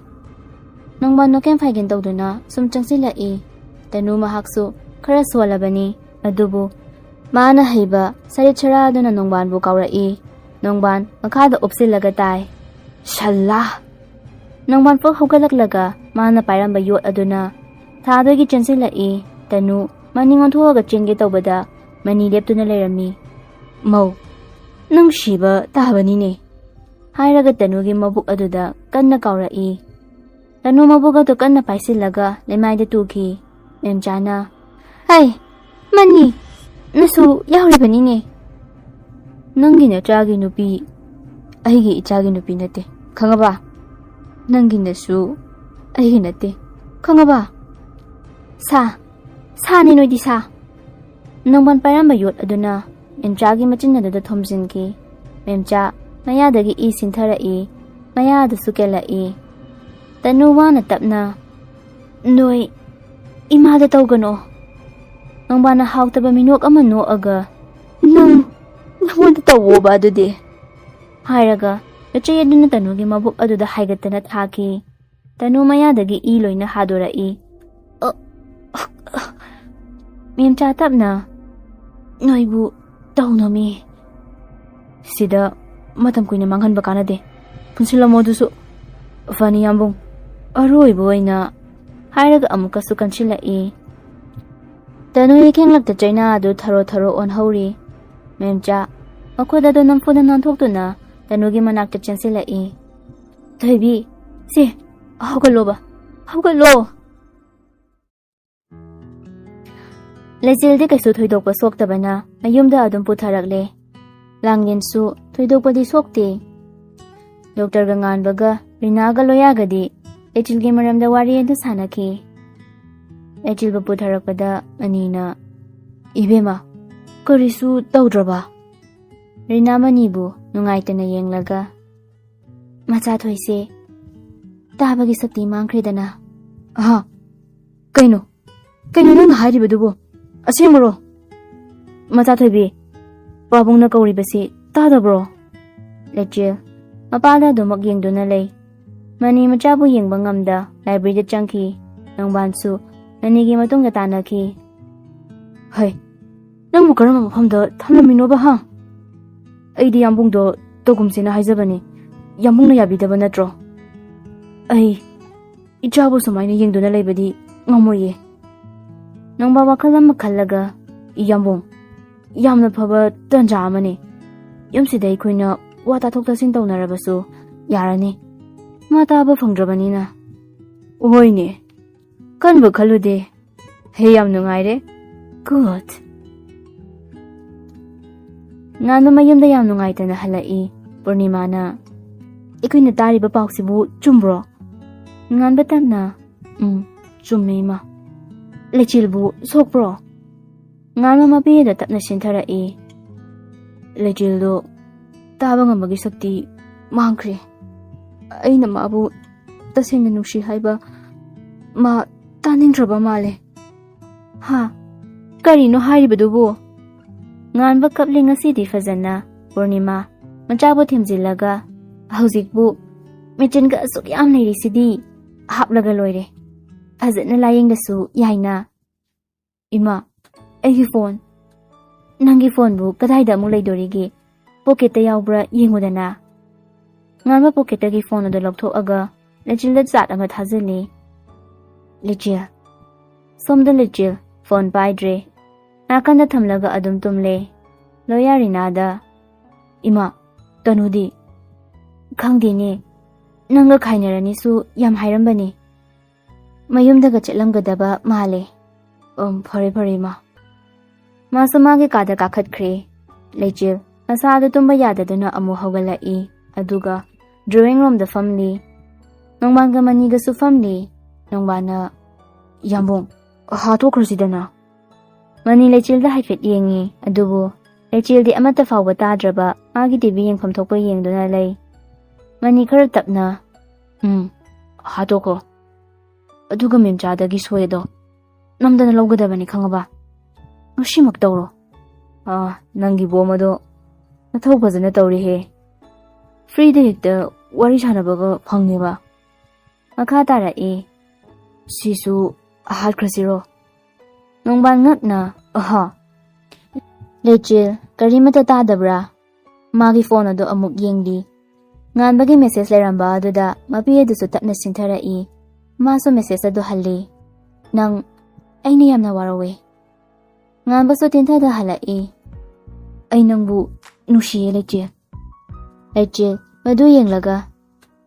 ꯅꯣꯡꯕꯥꯟ ꯅꯣꯀꯦꯟ ꯐꯥꯏꯒꯦꯟ ꯇꯧꯗꯨꯅ ꯁꯨꯝ ꯆꯪꯁꯤꯜꯂꯛꯏ꯫ ꯇꯅꯨ ꯃꯍꯥꯛꯁꯨ ꯈꯔ ꯁꯣꯜꯂꯕꯅꯤ, ꯑꯗꯨꯕꯨ ꯃꯥꯅ ꯍꯩꯕ ꯁꯔꯤꯠ ꯁꯔꯥꯗꯨꯅ ꯅꯣꯡꯕꯥꯟꯕꯨ ꯀꯥꯎꯔꯛꯏ꯫ ꯅꯣꯡꯕꯥꯟ ꯃꯈꯥꯗ ꯎꯞꯁꯤꯜꯂꯒ ꯇꯥꯏ꯫ "ꯁꯜꯂꯥ!" ꯅꯣꯡꯕꯥꯟ ꯄꯣꯛ ꯍꯧꯒꯠꯂꯛꯂꯒ ꯃꯥꯅ ꯄꯥꯏꯔꯝꯕ ꯌꯣꯠ ꯑꯗꯨꯅ ꯊꯥꯗꯣꯏꯒꯤ ꯆꯦꯟꯁꯤꯜꯂꯛꯏ꯫ ꯇꯅꯨ ꯃꯅꯤꯡ ꯑꯣꯟꯊꯣꯛꯑꯒ ꯆꯦꯟꯒꯦ ꯇꯧꯕꯗ ꯃꯅꯤ ꯂꯦꯞꯇꯨꯅ ꯂꯩꯔꯝꯃꯤ꯫ "ꯃꯧ, ꯅꯪ ꯁꯤꯕ ꯇꯥꯕꯅꯤꯅꯦ," ꯍꯥꯏꯔꯒ ꯇꯅꯨꯒꯤ ꯃꯕꯨꯛ ꯑꯗꯨꯗ ꯀꯟꯅ ꯀꯥꯎꯔꯛꯏ꯫ ꯇꯅꯨ ꯃꯕꯨꯛ ꯑꯗꯨ ꯀꯟꯅ ꯄꯥꯏꯁꯤꯜꯂꯒ ꯂꯩꯃꯥꯏꯗ ꯇꯨꯈꯤ꯫ ꯃꯦꯝꯆꯥꯅ, "ꯍꯩ, ꯃꯅꯤ, ꯅꯁꯨ ꯌꯥꯎꯔꯤꯕꯅꯤꯅꯦ꯫ ꯅꯪꯒꯤ ꯅꯆꯥꯒꯤ ꯅꯨꯄꯤ ꯑꯩꯒꯤ ꯏꯆꯥꯒꯤ ꯅꯨꯄꯤ ꯅꯠꯇꯦ, ꯈꯪꯉꯕ? ꯅꯪꯒꯤ ꯅꯁꯨ ꯑꯩꯒꯤ ꯅꯠꯇꯦ, ꯈꯪꯉꯕ? ꯁꯥ, ꯁꯥꯅꯤ ꯅꯣꯏꯗꯤ ꯁꯥ꯫" ꯅꯣꯡꯕꯥꯟ ꯄꯥꯏꯔꯝꯕ ꯌꯣꯠ ꯑꯗꯨꯅ ꯃꯦꯝꯆꯥꯒꯤ ꯃꯆꯤꯟ ꯑꯗꯨꯗ ꯊꯣꯝꯖꯤꯟꯈꯤ꯫ ꯃꯦꯝꯆꯥ ꯃꯌꯥꯗꯒꯤ ꯏ ꯁꯤꯟꯊꯔꯛꯏ, ꯃꯌꯥ ꯑꯗꯨꯁꯨ ꯀꯦꯜꯂꯛꯏ꯫ ꯇꯅꯨ ꯋꯥꯅ ꯇꯞꯅ, "ꯅꯣꯏ ꯏꯃꯥꯗ ꯇꯧꯒꯅꯣ꯫" ꯅꯣꯡꯕꯥꯟꯅ ꯍꯥꯎꯇꯕ ꯃꯤꯅꯣꯛ ꯑꯃ ꯅꯣꯛꯑꯒ, "ꯅꯪ, ꯅꯪꯉꯣꯟꯗ ꯇꯧꯋꯣꯕ ꯑꯗꯨꯗꯤ," ꯍꯥꯏꯔꯒ ꯂꯨꯆꯩ ꯑꯗꯨꯅ ꯇꯅꯨꯒꯤ ꯃꯕꯨꯛ ꯑꯗꯨꯗ ꯍꯥꯏꯒꯠꯇꯅ ꯊꯥꯈꯤ꯫ ꯇꯅꯨ ꯃꯌꯥꯗꯒꯤ ꯏ ꯂꯣꯏꯅ ꯍꯥꯗꯣꯔꯛꯏ꯫ "ꯑ, ꯑ, ꯑ," ꯃꯦꯝꯆꯥ ꯇꯞꯅ, "ꯅꯣꯏꯕꯨ ꯇꯧꯅꯣꯃꯤ꯫ ꯁꯤꯗ ꯃꯇꯝ ꯀꯨꯏꯅ ꯃꯥꯡꯍꯟꯕ ꯀꯥꯟꯅꯗꯦ꯫ ꯄꯨꯟꯁꯤꯜꯂꯝꯃꯣ ꯑꯗꯨꯁꯨ꯫ ꯐꯅꯤ ꯌꯥꯝꯕꯨꯡ, ꯑꯔꯣꯏꯕ ꯑꯣꯏꯅ," ꯍꯥꯏꯔꯒ ꯑꯃꯨꯛꯀꯁꯨ ꯀꯟꯁꯤꯜꯂꯛꯏ꯫ ꯇꯅꯨ ꯌꯦꯈꯦꯡꯂꯛꯇ ꯆꯩꯅꯥ ꯑꯗꯨ ꯊꯔꯣ ꯊꯔꯣ ꯑꯣꯟꯍꯧꯔꯤ꯫ ꯃꯦꯝꯆꯥ ꯃꯈꯨꯠ ꯑꯗꯨ ꯅꯝꯐꯨꯗ ꯅꯥꯟꯊꯣꯛꯇꯨꯅ ꯇꯅꯨꯒꯤ ꯃꯅꯥꯛꯇ ꯆꯦꯟꯁꯤꯜꯂꯛꯏ꯫ "ꯊꯣꯏꯕꯤ, ꯁꯦ, ꯍꯧꯒꯠꯂꯣꯕ, ꯍꯧꯒꯠꯂꯣ!" ꯂꯩꯆꯤꯜꯗꯤ ꯀꯩꯁꯨ ꯊꯣꯏꯗꯣꯛꯄ ꯁꯣꯛꯇꯕꯅ ꯃꯌꯨꯝꯗ ꯑꯗꯨꯝ ꯄꯨꯊꯔꯛꯂꯦ꯫ ꯂꯥꯡꯂꯦꯟꯁꯨ ꯊꯣꯏꯗꯣꯛꯄꯗꯤ ꯁꯣꯛꯇꯦ꯫ ꯗꯣꯛꯇꯔꯒ ꯉꯥꯟꯕꯒ ꯔꯤꯅꯥꯒ ꯂꯣꯌꯥꯒꯗꯤ ꯂꯩꯆꯤꯜꯒꯤ ꯃꯔꯝꯗ ꯋꯥꯔꯤ ꯑꯗꯨ ꯁꯥꯟꯅꯈꯤ꯫ ꯂꯩꯆꯤꯜꯕꯨ ꯄꯨꯊꯔꯛꯄꯗ ꯃꯅꯤꯅ, "ꯏꯕꯦꯝꯃ, ꯀꯔꯤꯁꯨ ꯇꯧꯗ꯭ꯔꯕ?" ꯔꯤꯅꯥ ꯃꯅꯤꯕꯨ ꯅꯨꯡꯉꯥꯏꯇꯅ ꯌꯦꯡꯂꯒ, "ꯃꯆꯥꯊꯣꯏꯁꯦ ꯇꯥꯕꯒꯤ ꯁꯛꯇꯤ ꯃꯥꯡꯈ꯭ꯔꯦꯗꯅ꯫" "ꯑꯍꯥ, ꯀꯩꯅꯣ? ꯀꯩꯅꯣ ꯅꯪꯅ ꯍꯥꯏꯔꯤꯕꯗꯨꯕꯨ? ꯑꯁꯦꯡꯕꯔꯣ? ꯃꯆꯥꯊꯣꯏꯕꯤ, ꯄꯥꯕꯨꯡꯅ ꯀꯧꯔꯤꯕꯁꯤ ꯇꯥꯗꯕ꯭ꯔꯣ?" ꯂꯩꯆꯤꯜ ꯃꯄꯥꯗ ꯑꯗꯨꯃꯛ ꯌꯦꯡꯗꯨꯅ ꯂꯩ꯫ ꯃꯅꯤ ꯃꯆꯥꯕꯨ ꯌꯦꯡꯕ ꯉꯝꯗ ꯂꯥꯏꯕ꯭ꯔꯦꯔꯤꯗ ꯆꯪꯈꯤ꯫ ꯅꯣꯡꯕꯥꯟꯁꯨ ꯃꯅꯤꯒꯤ ꯃꯇꯨꯡꯗ ꯇꯥꯟꯅꯈꯤ꯫ "ꯍꯩ, ꯅꯪꯕꯨ ꯀꯔꯝꯕ ꯃꯐꯝꯗ ꯊꯝꯂꯝꯃꯤꯅꯣꯕ, ꯍꯥ? ꯑꯩꯗꯤ ꯌꯥꯝꯕꯨꯡꯗꯣ ꯇꯧꯒꯨꯝꯁꯦꯅ ꯍꯥꯏꯖꯕꯅꯤ꯫ ꯌꯥꯝꯕꯨꯡꯅ ꯌꯥꯕꯤꯗꯕ ꯅꯠꯇ꯭ꯔꯣ? ꯑꯩ ꯏꯆꯥꯕꯨ ꯁꯨꯃꯥꯏꯅ ꯌꯦꯡꯗꯨꯅ ꯂꯩꯕꯗꯤ ꯉꯝꯃꯣꯏꯌꯦ꯫" ꯅꯣꯡꯕꯥꯟ ꯋꯥꯈꯜ ꯑꯃ ꯈꯜꯂꯒ, "ꯏꯌꯥꯝꯕꯨꯡ, ꯌꯥꯝꯅ ꯐꯕ ꯇꯟꯖꯥ ꯑꯃꯅꯤ꯫ ꯌꯨꯝꯁꯤꯗ ꯑꯩꯈꯣꯏꯅ ꯋꯥ ꯇꯥꯊꯣꯛ ꯇꯥꯁꯤꯟ ꯇꯧꯅꯔꯕꯁꯨ ꯌꯥꯔꯅꯤ꯫ ꯃꯥ ꯇꯥꯕ ꯐꯪꯗ꯭ꯔꯕꯅꯤꯅ꯫ ꯍꯣꯏꯅꯦ, ꯈꯟꯕꯨ ꯈꯜꯂꯨꯗꯦ꯫ ꯍꯦ, ꯌꯥꯝ ꯅꯨꯡꯉꯥꯏꯔꯦ꯫ Good꯫ ꯉꯥꯟꯕ ꯃꯌꯨꯝꯗ ꯌꯥꯝ ꯅꯨꯡꯉꯥꯏꯇꯅ ꯍꯜꯂꯛꯏ꯫ ꯄꯨꯔꯅꯤꯃꯥꯅ, "ꯑꯩꯈꯣꯏꯅ ꯇꯥꯔꯤꯕ ꯄꯥꯎꯁꯤꯕꯨ ꯆꯨꯝꯕ꯭ꯔꯣ?" ꯉꯥꯟꯕ ꯇꯞꯅ, "ꯎꯝ, ꯆꯨꯝꯃꯦ, ꯏꯃꯥ꯫ ꯂꯩꯆꯤꯜꯕꯨ ꯁꯣꯛꯄ꯭ꯔꯣ?" ꯉꯥꯟꯕ ꯃꯄꯤꯗ ꯇꯞꯅ ꯁꯤꯟꯊꯔꯛꯏ꯫ "ꯂꯩꯆꯤꯜꯗꯣ ꯇꯥꯕ ꯉꯝꯕꯒꯤ ꯁꯛꯇꯤ ꯃꯥꯡꯈ꯭ꯔꯦ꯫ ꯑꯩꯅ ꯃꯥꯕꯨ ꯇꯁꯦꯡꯅ ꯅꯨꯡꯁꯤ ꯍꯥꯏꯕ ꯃꯥ ꯇꯥꯅꯤꯡꯗ꯭ꯔꯕ ꯃꯥꯜꯂꯦ꯫" "ꯍꯥ? ꯀꯔꯤꯅꯣ ꯍꯥꯏꯔꯤꯕꯗꯨꯕꯨ?" ꯉꯥꯟꯕ ꯀꯞꯂꯤ ꯉꯁꯤꯗꯤ ꯐꯖꯅ꯫ ꯄꯨꯔꯅꯤꯃꯥ, ꯃꯆꯥꯕꯨ ꯊꯦꯝꯖꯤꯜꯂꯒ, "ꯍꯧꯖꯤꯛꯄꯨ ꯃꯦꯆꯤꯟꯒ ꯑꯁꯨꯛ ꯌꯥꯝ ꯂꯩꯔꯤꯁꯤꯗꯤ ꯍꯥꯞꯂꯒ ꯂꯣꯏꯔꯦ꯫ ꯐꯖꯅ ꯂꯥꯌꯦꯡꯗꯁꯨ ꯌꯥꯏꯅ꯫" "ꯏꯃꯥ, ꯑꯩꯒꯤ ꯐꯣꯟ꯫" "ꯅꯪꯒꯤ ꯐꯣꯟꯕꯨ ꯀꯗꯥꯏꯗ ꯑꯃꯨꯛ ꯂꯩꯗꯣꯔꯤꯒꯦ? ꯄꯣꯀꯦꯠꯇ ꯌꯥꯎꯕ꯭ꯔꯥ ꯌꯦꯡꯉꯨꯗꯅ꯫" ꯉꯥꯟꯕ ꯄꯣꯀꯦꯠꯇꯒꯤ ꯐꯣꯟ ꯑꯗꯨ ꯂꯧꯊꯣꯛꯑꯒ ꯂꯩꯆꯤꯜꯗ ꯆꯥꯠ ꯑꯃ ꯊꯥꯖꯤꯜꯂꯤ꯫ "ꯂꯩꯆꯤꯜ꯫" ꯁꯣꯝꯗ ꯂꯩꯆꯤꯜ ꯐꯣꯟ ꯄꯥꯏꯗ꯭ꯔꯦ꯫ ꯅꯥꯀꯟꯗ ꯊꯝꯂꯒ ꯑꯗꯨꯝ ꯇꯨꯝꯂꯦ꯫ ꯂꯣꯌꯥ ꯔꯤꯅꯥꯗ, "ꯏꯃꯥ, ꯇꯅꯨꯗꯤ?" "ꯈꯪꯗꯦꯅꯦ꯫ ꯅꯪꯒ ꯈꯥꯏꯅꯔꯅꯤꯁꯨ ꯌꯥꯝ ꯍꯥꯏꯔꯝꯕꯅꯤ꯫ ꯃꯌꯨꯝꯗꯒ ꯆꯠꯂꯝꯒꯗꯕ ꯃꯥꯜꯂꯦ꯫" "ꯎꯝ, ꯐꯔꯦ, ꯐꯔꯦ, ꯏꯃꯥ꯫" ꯃꯥꯁꯨ ꯃꯥꯒꯤ ꯀꯥꯗ ꯀꯥꯈꯠꯈ꯭ꯔꯦ꯫ ꯂꯩꯆꯤꯜ ꯃꯁꯥꯗꯨ ꯇꯨꯝꯕ ꯌꯥꯗꯗꯨꯅ ꯑꯃꯨꯛ ꯍꯧꯒꯠꯂꯛꯏ꯫ ꯑꯗꯨꯒ drawing roomꯗ ꯐꯝꯂꯤ꯫ ꯅꯣꯡꯕꯥꯟꯒ ꯃꯅꯤꯒꯁꯨ ꯐꯝꯂꯤ꯫ ꯅꯣꯡꯕꯥꯟꯅ, "ꯌꯥꯝꯕꯨꯡ, ꯍꯥꯠꯇꯣꯛꯈ꯭ꯔꯁꯤꯗꯅ꯫" ꯃꯅꯤ ꯂꯩꯆꯤꯜꯗ ꯍꯥꯏꯐꯦꯠ ꯌꯦꯡꯉꯤ, ꯑꯗꯨꯕꯨ ꯂꯩꯆꯤꯜꯗꯤ ꯑꯃꯠꯇ ꯐꯥꯎꯕ ꯇꯥꯗ꯭ꯔꯕ ꯃꯥꯒꯤ ꯇꯤꯚꯤ ꯌꯦꯡꯐꯝ ꯊꯣꯛꯄ ꯌꯦꯡꯗꯨꯅ ꯂꯩ꯫ ꯃꯅꯤ ꯈꯔ ꯇꯞꯅ, "ꯎꯝ, ꯍꯥꯠꯇꯣꯛꯈꯣ꯫ ꯑꯗꯨꯒ ꯃꯦꯝꯆꯥꯗꯒꯤ ꯁꯣꯏ ꯑꯗꯣ ꯅꯝꯗꯅ ꯂꯧꯒꯗꯕꯅꯤ, ꯈꯪꯉꯕ? ꯉꯁꯤꯃꯛ ꯇꯧꯔꯣ꯫" "ꯑꯥ, ꯅꯪꯒꯤ ꯕꯣꯝ ꯑꯗꯣ ꯃꯊꯧ ꯐꯖꯅ ꯇꯧꯔꯤꯍꯦ꯫ Freeꯗ ꯍꯦꯛꯇ ꯋꯥꯔꯤ ꯁꯥꯟꯅꯕꯒ ꯐꯪꯉꯦꯕ꯫" ꯃꯈꯥ ꯇꯥꯔꯛꯏ꯫ "ꯁꯤꯁꯨ ꯍꯥꯠꯈ꯭ꯔꯁꯤꯔꯣ?" ꯅꯣꯡꯕꯥꯟ ꯉꯛꯅ, "ꯑꯍꯥ꯫" ꯂꯩꯆꯤꯜ ꯀꯔꯤꯃꯠꯇ ꯇꯥꯗꯕ꯭ꯔꯥ? ꯃꯥꯒꯤ ꯐꯣꯟ ꯑꯗꯨ ꯑꯃꯨꯛ ꯌꯦꯡꯂꯤ꯫ ꯉꯥꯟꯕꯒꯤ message ꯂꯩꯔꯝꯕ ꯑꯗꯨꯗ ꯃꯄꯤ ꯑꯗꯨꯁꯨ ꯇꯞꯅ ꯁꯤꯟꯊꯔꯛꯏ꯫ ꯃꯥꯁꯨ message ꯑꯗꯨ ꯍꯜꯂꯤ꯫ "ꯅꯪ, ꯑꯩꯅ ꯌꯥꯝꯅ ꯋꯥꯔꯧꯋꯦ꯫" ꯉꯥꯟꯕꯁꯨ ꯇꯤꯟꯊꯗ ꯍꯜꯂꯛꯏ꯫ ꯑꯩ ꯅꯪꯕꯨ ꯅꯨꯡꯁꯤꯌꯦ, ꯂꯩꯆꯦꯜ꯫ ꯂꯩꯆꯦꯜ ꯃꯗꯨ ꯌꯦꯡꯂꯒ,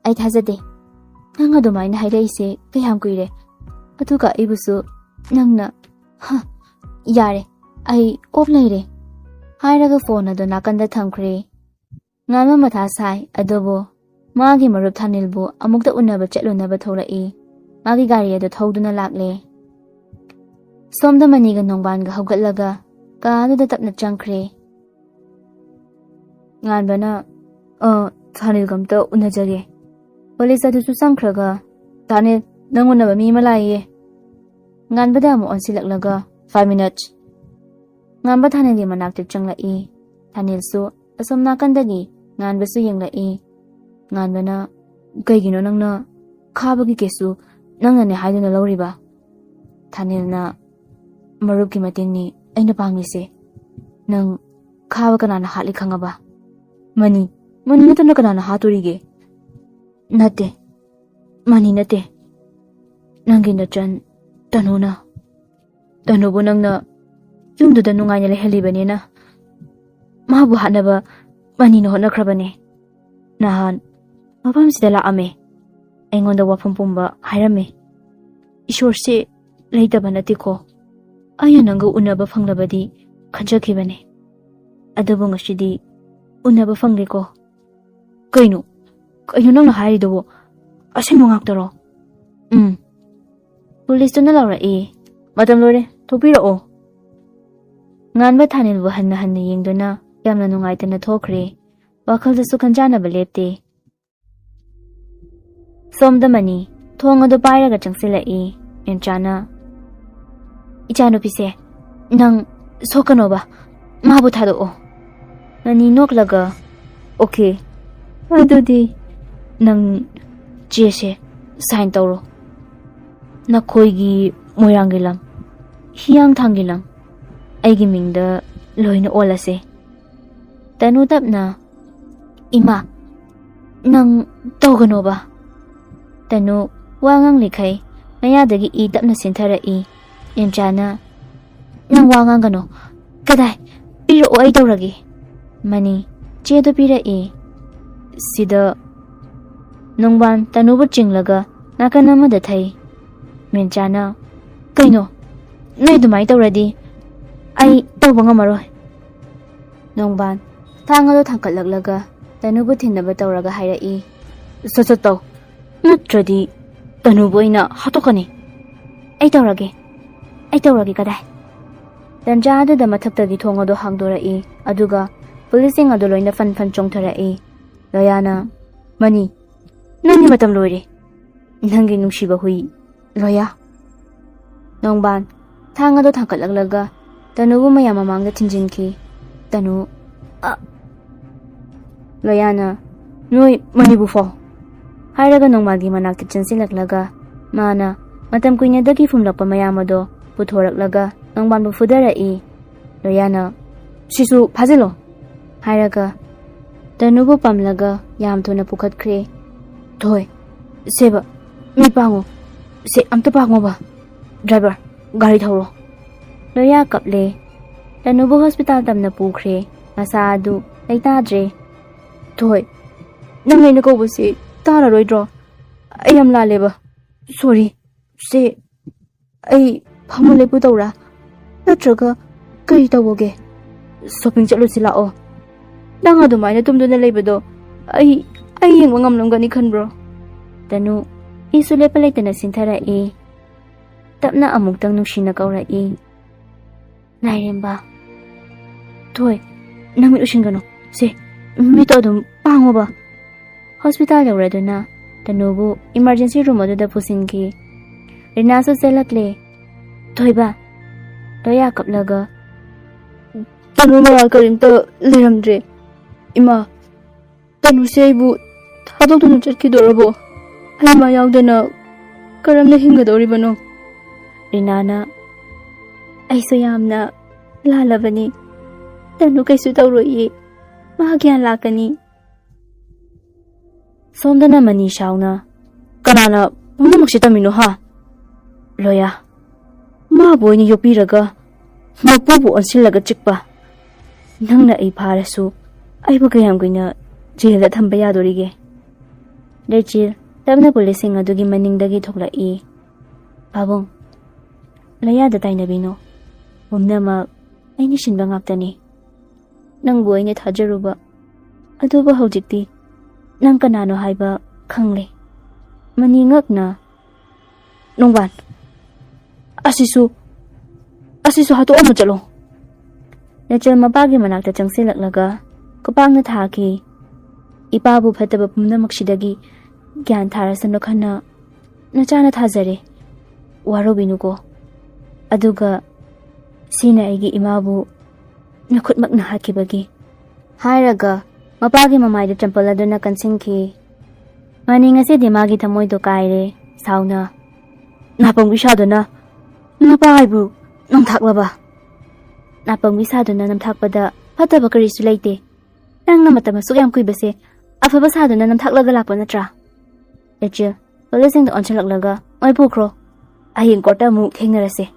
"ꯑꯩ ꯊꯥꯖꯗꯦ꯫ ꯅꯪ ꯑꯗꯨꯃꯥꯏꯅ ꯍꯥꯏꯔꯛꯏꯁꯦ ꯀꯌꯥꯝ ꯀꯨꯏꯔꯦ? ꯑꯗꯨꯒ ꯑꯩꯕꯨꯁꯨ ꯅꯪꯅ, ꯍ, ꯌꯥꯔꯦ, ꯑꯩ ꯑꯣꯞ ꯂꯩꯔꯦ," ꯍꯥꯏꯔꯒ ꯐꯣꯟ ꯑꯗꯨ ꯅꯥꯀꯟꯗ ꯊꯝꯈ꯭ꯔꯦ꯫ ꯉꯥꯟꯕ ꯃꯊꯥ ꯁꯥꯏ, ꯑꯗꯨꯕꯨ ꯃꯥꯒꯤ ꯃꯔꯨꯞ ꯊꯥꯅꯤꯜꯕꯨ ꯑꯃꯨꯛꯇ ꯎꯅꯕ ꯆꯠꯂꯨꯅꯕ ꯊꯣꯛꯂꯛꯏ꯫ ꯃꯥꯒꯤ ꯒꯥꯔꯤ ꯑꯗꯨ ꯊꯧꯗꯨꯅ ꯂꯥꯛꯂꯦ꯫ ꯁꯣꯝꯗ ꯃꯅꯤꯒ ꯅꯣꯡꯕꯥꯟꯒ ꯍꯧꯒꯠꯂꯒ ꯀꯥ ꯑꯗꯨꯗ ꯇꯞꯅ ꯆꯪꯈ꯭ꯔꯦ꯫ ꯉꯥꯟꯕꯅ, "ꯑ, ꯊꯥꯅꯤꯜꯒ ꯑꯝꯇ ꯎꯅꯖꯒꯦ꯫" ꯀꯣꯂꯦꯖ ꯑꯗꯨꯁꯨ ꯆꯪꯈ꯭ꯔꯒ, "ꯊꯥꯅꯤꯜ, ꯅꯪ ꯎꯅꯕ ꯃꯤ ꯑꯃ ꯂꯥꯛꯏꯌꯦ꯫" ꯉꯥꯟꯕꯗ ꯑꯃꯨꯛ ꯑꯣꯟꯁꯤꯜꯂꯛꯂꯒ, "Five minutes꯫" ꯉꯥꯟꯕ ꯊꯥꯅꯤꯜꯒꯤ ꯃꯅꯥꯛꯇ ꯆꯪꯂꯛꯏ꯫ ꯊꯥꯅꯤꯜꯁꯨ ꯑꯁꯣꯝ ꯅꯥꯀꯟꯗꯒꯤ ꯉꯥꯟꯕꯁꯨ ꯌꯦꯡꯂꯛꯏ꯫ ꯉꯥꯟꯕꯅ, "ꯀꯩꯒꯤꯅꯣ ꯅꯪꯅ ꯈꯥꯕꯒꯤ ꯀꯦꯁꯁꯨ ꯅꯪꯅꯅꯦ ꯍꯥꯏꯗꯨꯅ ꯂꯧꯔꯤꯕ?" ꯊꯥꯅꯤꯜꯅ, "ꯃꯔꯨꯞꯀꯤ ꯃꯇꯦꯡꯅꯤ ꯑꯩꯅ ꯄꯥꯡꯂꯤꯁꯦ꯫ ꯅꯪ ꯈꯥꯕ ꯀꯅꯥꯅ ꯍꯥꯠꯂꯤ ꯈꯪꯉꯕ? ꯃꯅꯤ, ꯃꯅꯤ ꯅꯠꯇꯅ ꯀꯅꯥꯅ ꯍꯥꯠꯇꯣꯔꯤꯒꯦ?" "ꯅꯠꯇꯦ, ꯃꯅꯤ ꯅꯠꯇꯦ꯫ ꯅꯪꯒꯤ ꯅꯆꯟ ꯇꯅꯨꯅ꯫ ꯇꯅꯨꯕꯨ ꯅꯪꯅ ꯌꯨꯝꯗꯨꯗ ꯅꯨꯡꯉꯥꯏꯅ ꯂꯩꯍꯜꯂꯤꯕꯅꯤꯅ ꯃꯥꯕꯨ ꯍꯥꯠꯅꯕ ꯃꯅꯤꯅ ꯍꯣꯠꯅꯈ꯭ꯔꯕꯅꯦ꯫ ꯅꯍꯥꯟ ꯃꯐꯝꯁꯤꯗ ꯂꯥꯛꯑꯝꯃꯦ꯫ ꯑꯩꯉꯣꯟꯗ ꯋꯥꯐꯝ ꯄꯨꯝꯕ ꯍꯥꯏꯔꯝꯃꯦ꯫ ꯏꯁꯣꯔꯁꯦ ꯂꯩꯇꯕ ꯅꯠꯇꯦꯀꯣ꯫ ꯑꯩꯅ ꯅꯪꯒ ꯎꯅꯕ ꯐꯪꯂꯕꯗꯤ ꯈꯟꯖꯈꯤꯕꯅꯦ꯫ ꯑꯗꯨꯕꯨ ꯉꯁꯤꯗꯤ ꯎꯅꯕ ꯐꯪꯂꯦꯀꯣ꯫" "ꯀꯩꯅꯣ? ꯀꯩꯅꯣ ꯅꯪꯅ ꯍꯥꯏꯔꯤꯗꯨꯕꯨ? ꯑꯁꯦꯡꯕ ꯉꯥꯛꯇꯔꯣ?" "ꯎꯝ꯫" ꯄꯨꯂꯤꯁꯇꯨꯅ ꯂꯥꯎꯔꯛꯏ, "ꯃꯇꯝ ꯂꯣꯏꯔꯦ, ꯊꯣꯛꯄꯤꯔꯛꯑꯣ꯫" ꯉꯥꯟꯕ ꯊꯥꯅꯤꯜꯕꯨ ꯍꯟꯅ ꯍꯟꯅ ꯌꯦꯡꯗꯨꯅ ꯌꯥꯝꯅ ꯅꯨꯡꯉꯥꯏꯇꯅ ꯊꯣꯛꯈ꯭ꯔꯦ꯫ ꯋꯥꯈꯜꯗꯁꯨ ꯈꯟꯖꯥꯟꯅꯕ ꯂꯦꯞꯇꯦ꯫ ꯁꯣꯝꯗ ꯃꯅꯤ ꯊꯣꯡ ꯑꯗꯨ ꯄꯥꯏꯔꯒ ꯆꯪꯁꯤꯜꯂꯛꯏ꯫ ꯏꯝꯆꯥꯅ, "ꯏꯆꯥꯅꯨꯄꯤꯁꯦ, ꯅꯪ ꯁꯣꯛꯀꯅꯣꯕ, ꯃꯥꯕꯨ ꯊꯥꯗꯣꯛꯑꯣ꯫" ꯃꯅꯤ ꯅꯣꯛꯂꯒ, "ꯑꯣꯀꯦ, ꯑꯗꯨꯗꯤ ꯅꯪ ꯆꯦꯁꯦ ꯁꯥꯏꯟ ꯇꯧꯔꯣ꯫ ꯅꯈꯣꯏꯒꯤ ꯃꯣꯏꯔꯥꯡꯒꯤ ꯂꯝ, ꯍꯤꯌꯥꯡꯊꯥꯡꯒꯤ ꯂꯝ, ꯑꯩꯒꯤ ꯃꯤꯡꯗ ꯂꯣꯏꯅ ꯑꯣꯜꯂꯁꯦ꯫" ꯇꯅꯨ ꯇꯞꯅ, "ꯏꯃꯥ, ꯅꯪ ꯇꯧꯒꯅꯣꯕ꯫" ꯇꯅꯨ ꯋꯥ ꯉꯥꯡꯂꯤꯈꯩ ꯃꯌꯥꯗꯒꯤ ꯏ ꯇꯞꯅ ꯆꯦꯟꯊꯔꯛꯏ꯫ ꯏꯝꯆꯥꯅ, "ꯅꯪ ꯋꯥ ꯉꯥꯡꯒꯅꯣ꯫ ꯀꯗꯥꯏ? "ꯄꯤꯔꯛꯑꯣ, ꯑꯩ ꯇꯧꯔꯒꯦ꯫" ꯃꯅꯤ ꯆꯦꯗꯣ ꯄꯤꯔꯛꯏ꯫ ꯁꯤꯗ ꯅꯣꯡꯕꯥꯟ ꯇꯅꯨꯕꯨ ꯆꯤꯡꯂꯒ ꯅꯥꯀꯟ ꯑꯃꯗ ꯊꯩ꯫ ꯃꯦꯟꯆꯥꯅ, "ꯀꯩꯅꯣ, ꯅꯣꯏ ꯑꯗꯨꯃꯥꯏꯅ ꯇꯧꯔꯗꯤ ꯑꯩ ꯇꯧꯕ ꯉꯝꯃꯔꯣꯏ꯫" ꯅꯣꯡꯕꯥꯟ ꯊꯥꯡ ꯑꯗꯨ ꯊꯥꯡꯀꯠꯂꯛꯂꯒ ꯇꯅꯨꯕꯨ ꯊꯤꯟꯅꯕ ꯇꯧꯔꯒ ꯍꯥꯏꯔꯛꯏ, "ꯁꯠ ꯁꯠ ꯇꯧ, ꯅꯠꯇ꯭ꯔꯗꯤ ꯇꯅꯨꯕꯨ ꯑꯩꯅ ꯍꯥꯠꯇꯣꯛꯀꯅꯤ꯫" "ꯑꯩ ꯇꯧꯔꯒꯦ, ꯑꯩ ꯇꯧꯔꯒꯦ, ꯀꯗꯥꯏ?" ꯇꯟꯖꯥ ꯑꯗꯨꯗ ꯃꯊꯛꯇꯒꯤ ꯊꯣꯡ ꯑꯗꯨ ꯍꯥꯡꯗꯣꯔꯛꯏ, ꯑꯗꯨꯒ ꯄꯨꯂꯤꯁꯁꯤꯡ ꯑꯗꯨ ꯂꯣꯏꯅ ꯐꯟ ꯐꯟ ꯆꯣꯡꯊꯔꯛꯏ꯫ ꯂꯣꯌꯥꯅ, "ꯃꯅꯤ, ꯅꯪꯒꯤ ꯃꯇꯝ ꯂꯣꯏꯔꯦ, ꯅꯪꯒꯤ ꯅꯨꯡꯁꯤꯕ ꯍꯨꯏ ꯂꯣꯌꯥ꯫" ꯅꯣꯡꯕꯥꯟ ꯊꯥꯡ ꯑꯗꯨ ꯊꯥꯡꯀꯠꯂꯛꯂꯒ ꯇꯅꯨꯕꯨ ꯃꯌꯥꯝ ꯃꯃꯥꯡꯗ ꯊꯤꯟꯖꯤꯟꯈꯤ꯫ ꯇꯅꯨ, "ꯑ!" ꯂꯣꯌꯥꯅ, "ꯅꯣꯏ ꯃꯅꯤꯕꯨ ꯐꯥꯎ!" ꯍꯥꯏꯔꯒ ꯅꯣꯡꯕꯥꯟꯒꯤ ꯃꯅꯥꯛꯇ ꯆꯪꯁꯤꯜꯂꯛꯂꯒ ꯃꯥꯅ ꯃꯇꯝ ꯀꯨꯏꯅꯗꯒꯤ ꯐꯨꯝꯂꯛꯄ ꯃꯌꯥꯝ ꯑꯗꯣ ꯄꯨꯊꯣꯔꯛꯂꯒ ꯅꯣꯡꯕꯥꯟꯕꯨ ꯐꯨꯗꯔꯛꯏ꯫ ꯂꯣꯌꯥꯅ, "ꯁꯤꯁꯨ ꯐꯥꯖꯤꯜꯂꯣ!" ꯍꯥꯏꯔꯒ ꯇꯅꯨꯕꯨ ꯄꯝꯂꯒ ꯌꯥꯝ ꯊꯨꯅ ꯄꯨꯈꯠꯈ꯭ꯔꯦ꯫ "ꯊꯣꯏ, ꯁꯦꯕ, ꯃꯤ ꯄꯥꯡꯉꯣ꯫ ꯁꯦ, ꯑꯝꯇ ꯄꯥꯡꯉꯣꯕ꯫ ꯗ꯭ꯔꯥꯏꯚꯔ, ꯒꯥꯔꯤ ꯊꯧꯔꯣ꯫" ꯂꯣꯌꯥ ꯀꯞꯂꯦ꯫ ꯇꯅꯨꯕꯨ ꯍꯣꯁꯄꯤꯇꯥꯜ ꯇꯝꯅ ꯄꯨꯈ꯭ꯔꯦ꯫ ꯃꯁꯥ ꯑꯗꯨ ꯂꯩꯇꯥꯗ꯭ꯔꯦ꯫ "ꯊꯣꯏ, ꯅꯪ ꯑꯩꯅ ꯀꯧꯕꯁꯤ ꯇꯥꯔꯔꯣꯏꯗ꯭ꯔꯣ? ꯑꯩ ꯌꯥꯝ ꯂꯥꯜꯂꯦꯕ꯫ ꯁꯣꯔꯤ꯫ ꯁꯦ, ꯑꯩ ꯐꯝꯃ ꯂꯦꯞꯄꯨ ꯇꯧꯔꯥ? ꯅꯠꯇ꯭ꯔꯒ ꯀꯔꯤ ꯇꯧꯕꯒꯦ? ꯁꯣꯄꯤꯡ ꯆꯠꯂꯨꯁꯤ ꯂꯥꯛꯑꯣ꯫ ꯅꯪ ꯑꯗꯨꯃꯥꯏꯅ ꯇꯨꯝꯗꯨꯅ ꯂꯩꯕꯗꯣ ꯑꯩ, ꯑꯩ ꯌꯦꯡꯕ ꯉꯝꯂꯝꯒꯅꯤ ꯈꯟꯕ꯭ꯔꯣ?" ꯇꯅꯨ ꯏꯁꯨ ꯂꯦꯞꯄ ꯂꯩꯇꯅ ꯁꯤꯟꯊꯔꯛꯏ꯫ ꯇꯞꯅ ꯑꯃꯨꯛꯇꯪ ꯅꯨꯡꯁꯤꯅ ꯀꯧꯔꯛꯏ, "ꯂꯥꯏꯔꯦꯝꯕ꯫" "ꯊꯣꯏ, ꯅꯪ ꯃꯤꯠ ꯎꯏꯁꯤꯟꯒꯅꯨ꯫ ꯁꯦ, ꯃꯤꯠꯇꯣ ꯑꯗꯨꯝ ꯄꯥꯡꯉꯣꯕ꯫" ꯍꯣꯁꯄꯤꯇꯥꯜ ꯌꯧꯔꯗꯨꯅ ꯇꯅꯨꯕꯨ ꯏꯃꯥꯔꯖꯦꯟꯁꯤ ꯔꯨꯝ ꯑꯗꯨꯗ ꯄꯨꯁꯤꯟꯈꯤ꯫ ꯔꯤꯅꯥꯁꯨ ꯆꯦꯜꯂꯛꯂꯦ꯫ "ꯊꯣꯏꯕ!" ꯂꯣꯌꯥ ꯀꯞꯂꯒ, "ꯇꯅꯨ ꯃꯔꯥꯜ ꯀꯔꯤꯝꯇ ꯂꯩꯔꯝꯗ꯭ꯔꯦ꯫ ꯏꯃꯥ, ꯇꯅꯨꯁꯦ ꯑꯩꯕꯨ ꯊꯥꯗꯣꯛꯇꯨꯅ ꯆꯠꯈꯤꯗꯣꯔꯕꯣ? ꯑꯩ ꯃꯥ ꯌꯥꯎꯗꯅ ꯀꯔꯝꯅ ꯍꯤꯡꯒꯗꯧꯔꯤꯕꯅꯣ?" ꯔꯤꯅꯥꯅ, "ꯑꯩꯁꯨ ꯌꯥꯝꯅ ꯂꯥꯜꯂꯕꯅꯤ꯫ ꯇꯅꯨ ꯀꯩꯁꯨ ꯇꯧꯔꯣꯏꯌꯦ꯫ ꯃꯥ ꯒ꯭ꯌꯥꯟ ꯂꯥꯛꯀꯅꯤ꯫" ꯁꯣꯝꯗꯅ ꯃꯅꯤ ꯁꯥꯎꯅ, "ꯀꯅꯥꯅ ꯄꯨꯝꯅꯃꯛꯁꯦ ꯇꯝꯃꯤꯅꯣ, ꯍꯥ? ꯂꯣꯌꯥ, ꯃꯥꯕꯨ ꯑꯣꯏꯅ ꯌꯣꯛꯄꯤꯔꯒ ꯃꯄꯨꯕꯨ ꯑꯣꯟꯁꯤꯜꯂꯒ ꯆꯤꯛꯄ꯫ ꯅꯪꯅ ꯑꯩ ꯐꯥꯔꯁꯨ ꯑꯩꯕꯨ ꯀꯌꯥꯝ ꯀꯨꯏꯅ ꯖꯦꯜꯗ ꯊꯝꯕ ꯌꯥꯗꯣꯔꯤꯒꯦ? ꯔꯦꯆꯦꯜ ꯇꯞꯅ ꯄꯨꯂꯤꯁꯁꯤꯡ ꯑꯗꯨꯒꯤ ꯃꯅꯤꯡꯗꯒꯤ ꯊꯣꯛꯂꯛꯏ꯫ "ꯄꯥꯕꯨꯡ, ꯂꯌꯥꯗ ꯇꯥꯏꯅꯕꯤꯅꯣ꯫ ꯄꯨꯝꯅꯃꯛ ꯑꯩꯅ ꯁꯤꯟꯕ ꯉꯥꯛꯇꯅꯤ꯫ ꯅꯪꯕꯨ ꯑꯩꯅ ꯊꯥꯖꯔꯨꯕ, ꯑꯗꯨꯕꯨ ꯍꯧꯖꯤꯛꯇꯤ ꯅꯪ ꯀꯅꯥꯅꯣ ꯍꯥꯏꯕ ꯈꯪꯂꯦ꯫ ꯃꯅꯤ ꯉꯛꯅ, ꯅꯣꯡꯕꯥꯟ, ꯑꯁꯤꯁꯨ, ꯑꯁꯤꯁꯨ ꯍꯥꯠꯇꯣꯛꯑꯝꯃ ꯆꯠꯂꯣ꯫" ꯔꯦꯆꯦꯜ ꯃꯄꯥꯒꯤ ꯃꯅꯥꯛꯇ ꯆꯪꯁꯤꯜꯂꯛꯂꯒ ꯈꯨꯄꯥꯛꯅ ꯊꯥꯈꯤ꯫ "ꯏꯄꯥꯕꯨ ꯐꯠꯇꯕ ꯄꯨꯝꯅꯃꯛꯁꯤꯗꯒꯤ ꯒ꯭ꯌꯥꯟ ꯊꯥꯔꯁꯅꯨ ꯈꯟꯅ ꯅꯆꯥꯅ ꯊꯥꯖꯔꯦ꯫ ꯋꯥꯔꯧꯕꯤꯅꯨꯀꯣ꯫ ꯑꯗꯨꯒ ꯁꯤꯅ ꯑꯩꯒꯤ ꯏꯃꯥꯕꯨ ꯅꯈꯨꯠꯃꯛꯅ ꯍꯥꯠꯈꯤꯕꯒꯤ꯫" ꯍꯥꯏꯔꯒ ꯃꯄꯥꯒꯤ ꯃꯃꯥꯏꯗ ꯆꯝꯄꯜ ꯑꯗꯨꯅ ꯀꯟꯁꯤꯟꯈꯤ꯫ ꯃꯅꯤ ꯉꯁꯤꯗꯤ ꯃꯥꯒꯤ ꯊꯃꯣꯏꯗꯣ ꯀꯥꯏꯔꯦ꯫ ꯁꯥꯎꯅ, "ꯅꯥꯄꯪꯕꯤ ꯁꯥꯗꯨꯅ ꯅꯄꯥ ꯑꯩꯕꯨ ꯅꯝꯊꯥꯛꯂꯕ?" "ꯅꯥꯄꯪꯕꯤ ꯁꯥꯗꯨꯅ ꯅꯝꯊꯥꯛꯄꯗ ꯐꯠꯇꯕ ꯀꯔꯤꯁꯨ ꯂꯩꯇꯦ꯫ ꯅꯪꯅ ꯃꯇꯝ ꯑꯁꯨꯛ ꯌꯥꯝ ꯀꯨꯏꯕꯁꯦ ꯑꯐꯕ ꯁꯥꯗꯨꯅ ꯅꯝꯊꯥꯛꯂꯒ ꯂꯥꯛꯄ ꯅꯠꯇ꯭ꯔꯥ?" ꯔꯦꯆꯦꯜ ꯄꯨꯂꯤꯁꯁꯤꯡꯗ ꯑꯣꯟꯁꯤꯜꯂꯛꯂꯒ, "ꯃꯩ ꯄꯨꯈ꯭ꯔꯣ꯫ ꯍꯌꯦꯡ ꯀꯣꯔꯠꯇ ꯑꯃꯨꯛ ꯊꯦꯡꯅꯔꯁꯦ"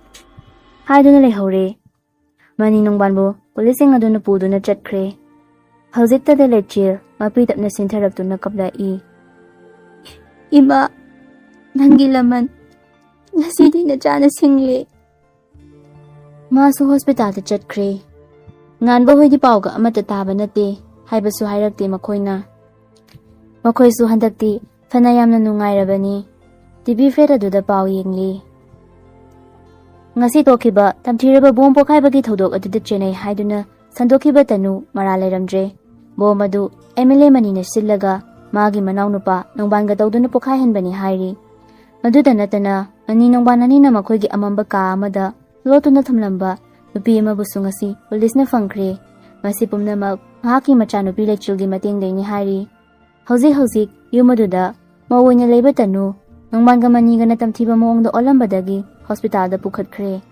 ꯍꯥꯏꯗꯨꯅ ꯂꯩꯍꯧꯔꯦ꯫ ꯃꯅꯤ ꯅꯣꯡꯕꯥꯟꯕꯨ ꯄꯨꯂꯤꯁꯁꯤꯡ ꯑꯗꯨꯅ ꯄꯨꯗꯨꯅ ꯆꯠꯈ꯭ꯔꯦ꯫ ꯍꯧꯖꯤꯛꯇꯗ ꯂꯦꯆꯤꯜ ꯃꯄꯤ ꯇꯞꯅ ꯁꯤꯟꯊꯔꯛꯇꯨꯅ ꯀꯞꯂꯛꯏ꯫ "ꯏꯃꯥ, ꯅꯪꯒꯤ ꯂꯃꯟ ꯉꯁꯤꯗꯤ ꯅꯆꯥꯅ ꯁꯤꯡꯂꯦ꯫" ꯃꯥꯁꯨ ꯍꯣꯁꯄꯤꯇꯥꯜꯗ ꯆꯠꯈ꯭ꯔꯦ꯫ ꯉꯥꯟꯕ ꯍꯣꯏꯗꯤ ꯄꯥꯎꯒ ꯑꯃꯠꯇ ꯇꯥꯕ ꯅꯠꯇꯦ ꯍꯥꯏꯕꯁꯨ ꯍꯥꯏꯔꯛꯇꯦ ꯃꯈꯣꯏꯅ꯫ ꯃꯈꯣꯏꯁꯨ ꯍꯟꯗꯛꯇꯤ ꯐꯅ ꯌꯥꯝꯅ ꯅꯨꯡꯉꯥꯏꯔꯕꯅꯤ꯫ ꯇꯤ ꯚꯤ ꯐ꯭ꯂꯦꯠ ꯑꯗꯨꯗ ꯄꯥꯎ ꯌꯦꯡꯂꯤ꯫ ꯉꯁꯤ ꯊꯣꯛꯈꯤꯕ ꯇꯝꯊꯤꯔꯕ ꯕꯣꯝ ꯄꯣꯈꯥꯏꯕꯒꯤ ꯊꯧꯗꯣꯛ ꯑꯗꯨꯗ ꯆꯦꯟꯅꯩ ꯍꯥꯏꯗꯨꯅ ꯁꯟꯗꯣꯛꯈꯤꯕ ꯇꯅꯨ ꯃꯔꯥꯜ ꯂꯩꯔꯝꯗ꯭ꯔꯦ꯫ ꯕꯣꯝ ꯑꯗꯨ ꯑꯦꯝ ꯑꯦꯜ ꯑꯦ ꯃꯅꯤꯅ ꯁꯤꯜꯂꯒ ꯃꯥꯒꯤ ꯃꯅꯥꯎꯅꯨꯄꯥ ꯅꯣꯡꯕꯥꯟꯒ ꯇꯧꯗꯨꯅ ꯄꯣꯈꯥꯏꯍꯟꯕꯅꯤ ꯍꯥꯏꯔꯤ꯫ ꯃꯗꯨꯗ ꯅꯠꯇꯅ ꯃꯅꯤ ꯅꯣꯡꯕꯥꯟ ꯑꯅꯤꯅ ꯃꯈꯣꯏꯒꯤ ꯑꯃꯝꯕ ꯀꯥ ꯑꯃꯗ ꯂꯣꯠꯇꯨꯅ ꯊꯝꯂꯝꯕ ꯅꯨꯄꯤ ꯑꯃꯕꯨꯁꯨ ꯉꯁꯤ ꯄꯨꯂꯤꯁꯅ ꯐꯪꯈ꯭ꯔꯦ꯫ ꯃꯁꯤ ꯄꯨꯝꯅꯃꯛ ꯃꯍꯥꯛꯀꯤ ꯃꯆꯥꯅꯨꯄꯤ ꯂꯩꯆꯤꯜꯒꯤ ꯃꯇꯦꯡꯗꯩꯅꯤ ꯍꯥꯏꯔꯤ꯫ ꯍꯧꯖꯤꯛ ꯍꯧꯖꯤꯛ ꯌꯨꯝ ꯑꯗꯨꯗ ꯃꯧ ꯑꯣꯏꯅ ꯂꯩꯕ ꯇꯅꯨ ꯅꯣꯡꯕꯥꯟꯒ ꯃꯅꯤꯒꯅ ꯇꯝꯊꯤꯕ ꯃꯑꯣꯡꯗ ꯑꯣꯜꯂꯝꯕꯗꯒꯤ ꯍꯣꯁꯄꯤꯇꯥꯜꯗ ꯄꯨꯈꯠꯈ꯭ꯔꯦ꯫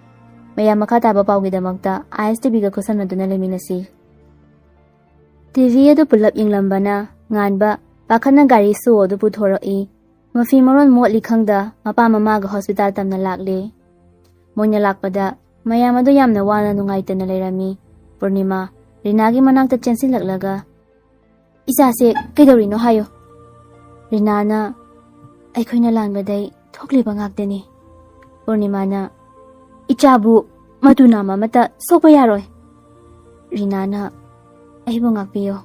ꯃꯌꯥꯝ ꯃꯈꯥ ꯇꯥꯕ ꯄꯥꯎꯒꯤꯗꯃꯛꯇ ꯑꯥꯏ ꯑꯦꯁ ꯇꯤ ꯚꯤꯒ ꯈꯨꯠꯁꯝꯅꯗꯨꯅ ꯂꯩꯃꯤꯟꯅꯁꯤ꯫ ꯇꯤ ꯚꯤ ꯑꯗꯨ ꯄꯨꯂꯞ ꯌꯦꯡꯂꯝꯕꯅ ꯉꯥꯟꯕ ꯄꯥꯈꯠꯅ ꯒꯥꯔꯤ ꯁꯣ ꯑꯗꯨ ꯄꯨꯊꯣꯔꯛꯏ꯫ ꯃꯐꯤ ꯃꯔꯣꯟ ꯃꯣꯠꯂꯤ ꯈꯪꯗ ꯃꯄꯥ ꯃꯃꯥꯒ ꯍꯣꯁꯄꯤꯇꯥꯜ ꯇꯝꯅ ꯂꯥꯛꯂꯦ꯫ ꯃꯣꯏꯅ ꯂꯥꯛꯄꯗ ꯃꯌꯥꯝ ꯑꯗꯨ ꯌꯥꯝꯅ ꯋꯥꯅ ꯅꯨꯡꯉꯥꯏꯇꯅ ꯂꯩꯔꯝꯃꯤ꯫ ꯄꯨꯔꯅꯤꯃꯥ, ꯔꯤꯅꯥꯒꯤ ꯃꯅꯥꯛꯇ ꯆꯦꯟꯁꯤꯜꯂꯛꯂꯒ, "ꯏꯆꯥꯁꯦ ꯀꯩꯗꯧꯔꯤꯅꯣ ꯍꯥꯏꯌꯨ"꯫ ꯔꯤꯅꯥꯅ, "ꯑꯩꯈꯣꯏꯅ ꯂꯥꯟꯕꯗꯩ ꯊꯣꯛꯂꯤꯕ ꯉꯥꯛꯇꯅꯤ"꯫ ꯄꯨꯔꯅꯤꯃꯥꯅ, "ꯏꯆꯥꯕꯨ ꯃꯇꯨ ꯅꯥꯝꯃ ꯑꯃꯠꯇ ꯁꯣꯛꯄ ꯌꯥꯔꯣꯏ"꯫ ꯔꯤꯅꯥꯅ, "ꯑꯩꯕꯨ ꯉꯥꯛꯄꯤꯌꯨ꯫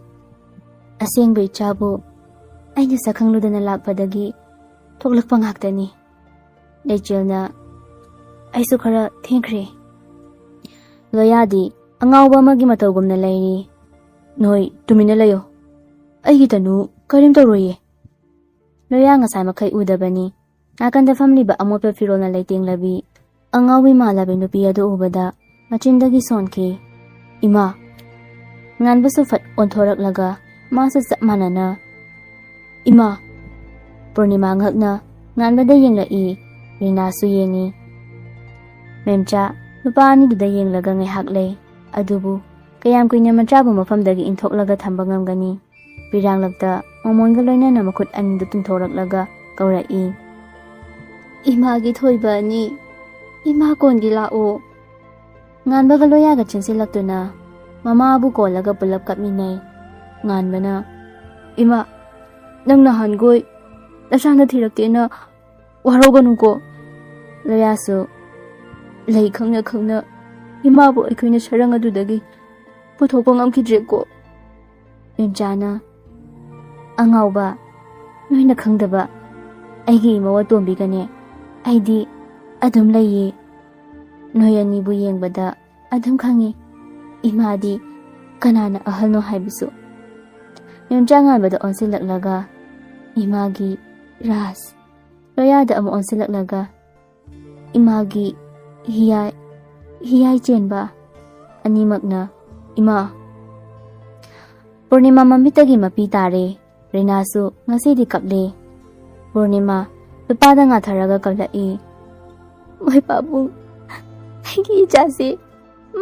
ꯑꯁꯦꯡꯕ ꯏꯆꯥꯕꯨ ꯑꯩꯅ ꯁꯛ ꯈꯪꯂꯨꯗꯅ ꯂꯥꯛꯄꯗꯒꯤ ꯊꯣꯛꯂꯛꯄ ꯉꯥꯛꯇꯅꯤ"꯫ ꯂꯩꯆꯦꯜꯅ, "ꯑꯩꯁꯨ ꯈꯔ ꯊꯦꯡꯈ꯭ꯔꯦ"꯫ ꯂꯣꯌꯥꯗꯤ ꯑꯉꯥꯎꯕ ꯑꯃꯒꯤ ꯃꯇꯧꯒꯨꯝꯅ ꯂꯩꯔꯤ꯫ "ꯅꯣꯏ ꯇꯨꯃꯤꯟꯅ ꯂꯩꯌꯨ꯫ ꯑꯩꯒꯤ ꯇꯅꯨ ꯀꯔꯤꯝ ꯇꯧꯔꯣꯏꯌꯦ"꯫ ꯂꯣꯌꯥ ꯉꯁꯥꯏ ꯃꯈꯩ ꯎꯗꯕꯅꯤ꯫ ꯅꯥꯀꯟꯗ ꯐꯝꯂꯤꯕ ꯑꯃꯣꯠꯄ ꯐꯤꯔꯣꯜꯅ ꯂꯩꯇꯦꯡꯂꯕꯤ ꯑꯉꯥꯎꯕꯤ ꯃꯥꯜꯂꯕꯤ ꯅꯨꯄꯤ ꯑꯗꯨ ꯎꯕꯗ ꯃꯆꯤꯟꯗꯒꯤ ꯁꯣꯟꯈꯤ꯫ "ꯏꯃꯥ!" ꯉꯥꯟꯕꯁꯨ ꯐꯠ ꯑꯣꯟꯊꯣꯔꯛꯂꯒ ꯃꯥꯁꯨ ꯆꯞ ꯃꯥꯟꯅꯅ, "ꯏꯃꯥ!" ꯄꯨꯔꯅꯤꯃꯥ ꯉꯛꯅ ꯉꯥꯟꯕꯗ ꯌꯦꯡꯂꯛꯏ꯫ ꯔꯤꯅꯥꯁꯨ ꯌꯦꯡꯉꯤ꯫ ꯃꯦꯝꯆꯥ ꯅꯨꯄꯥ ꯑꯅꯤꯗꯨꯗ ꯌꯦꯡꯂꯒ ꯉꯥꯏꯍꯥꯛ ꯂꯩ꯫ ꯑꯗꯨꯕꯨ ꯀꯌꯥꯝ ꯀꯨꯏꯅ ꯃꯆꯥꯕꯨ ꯃꯐꯝꯗꯒꯤ ꯏꯟꯊꯣꯛꯂꯒ ꯊꯝꯕ ꯉꯝꯒꯅꯤ? ꯄꯤꯔꯥꯡꯂꯛꯇ ꯃꯃꯣꯟꯒ ꯂꯣꯏꯅꯅ ꯃꯈꯨꯠ ꯑꯅꯤꯗꯨ ꯇꯤꯡꯊꯣꯔꯛꯂꯒ ꯀꯧꯔꯛꯏ꯫ "ꯏꯃꯥꯒꯤ ꯊꯣꯏꯕ ꯑꯅꯤ, ꯏꯃꯥ ꯀꯣꯟꯒꯤ ꯂꯥꯛꯑꯣ"꯫ ꯉꯥꯟꯕꯒ ꯂꯣꯌꯥꯒ ꯆꯦꯟꯁꯤꯜꯂꯛꯇꯨꯅ ꯃꯃꯥꯕꯨ ꯀꯣꯜꯂꯒ ꯄꯨꯂꯞ ꯀꯞꯃꯤꯟꯅꯩ꯫ ꯉꯥꯟꯕꯅ, "ꯏꯃꯥ, ꯅꯪ ꯅꯍꯥꯟꯈꯣꯏ ꯅꯁꯥꯅ ꯊꯤꯔꯛꯇꯦꯅ ꯋꯥꯔꯧꯒꯅꯨꯀꯣ"꯫ ꯂꯣꯌꯥꯁꯨ, "ꯂꯩ ꯈꯪꯅ ꯈꯪꯅ ꯏꯃꯥꯕꯨ ꯑꯩꯈꯣꯏꯅ ꯁꯔꯪ ꯑꯗꯨꯗꯒꯤ ꯄꯨꯊꯣꯛꯄ ꯉꯝꯈꯤꯗ꯭ꯔꯦꯀꯣ"꯫ ꯃꯦꯝꯆꯥꯅ, "ꯑꯉꯥꯎꯕ, ꯅꯣꯏꯅ ꯈꯪꯗꯕ ꯑꯩꯒꯤ ꯏꯃꯧ ꯑꯇꯣꯝꯕꯤꯒꯅꯦ ꯑꯩꯗꯤ ꯑꯗꯨꯝ ꯂꯩꯌꯦ꯫ ꯅꯣꯏ ꯑꯅꯤꯕꯨ ꯌꯦꯡꯕꯗ ꯑꯗꯨꯝ ꯈꯪꯉꯤ ꯏꯃꯥꯗꯤ ꯀꯅꯥꯅ ꯑꯍꯜꯅꯣ ꯍꯥꯏꯕꯁꯨ"꯫ ꯃꯦꯝꯆꯥ ꯉꯥꯟꯕꯗ ꯑꯣꯟꯁꯤꯜꯂꯛꯂꯒ, "ꯏꯃꯥꯒꯤ ꯔꯥꯖ"꯫ ꯂꯣꯌꯥꯗ ꯑꯃꯨꯛ ꯑꯣꯟꯁꯤꯜꯂꯛꯂꯒ, "ꯏꯃꯥꯒꯤ ꯍꯤꯌꯥꯏ, ꯍꯤꯌꯥꯏ ꯆꯦꯟꯕ"꯫ ꯑꯅꯤꯃꯛꯅ, "ꯏꯃꯥ"꯫ ꯄꯨꯔꯅꯤꯃꯥ ꯃꯃꯤꯠꯇꯒꯤ ꯃꯄꯤ ꯇꯥꯔꯦ꯫ ꯔꯤꯅꯥꯁꯨ ꯉꯁꯤꯗꯤ ꯀꯞꯂꯦ꯫ ꯄꯨꯔꯅꯤꯃꯥ ꯅꯨꯄꯥꯗ ꯉꯥꯊꯔꯒ ꯀꯞꯂꯛꯏ꯫ "ꯃꯣꯏ ꯄꯥꯕꯨꯡ, ꯑꯩꯒꯤ ꯏꯆꯥꯁꯦ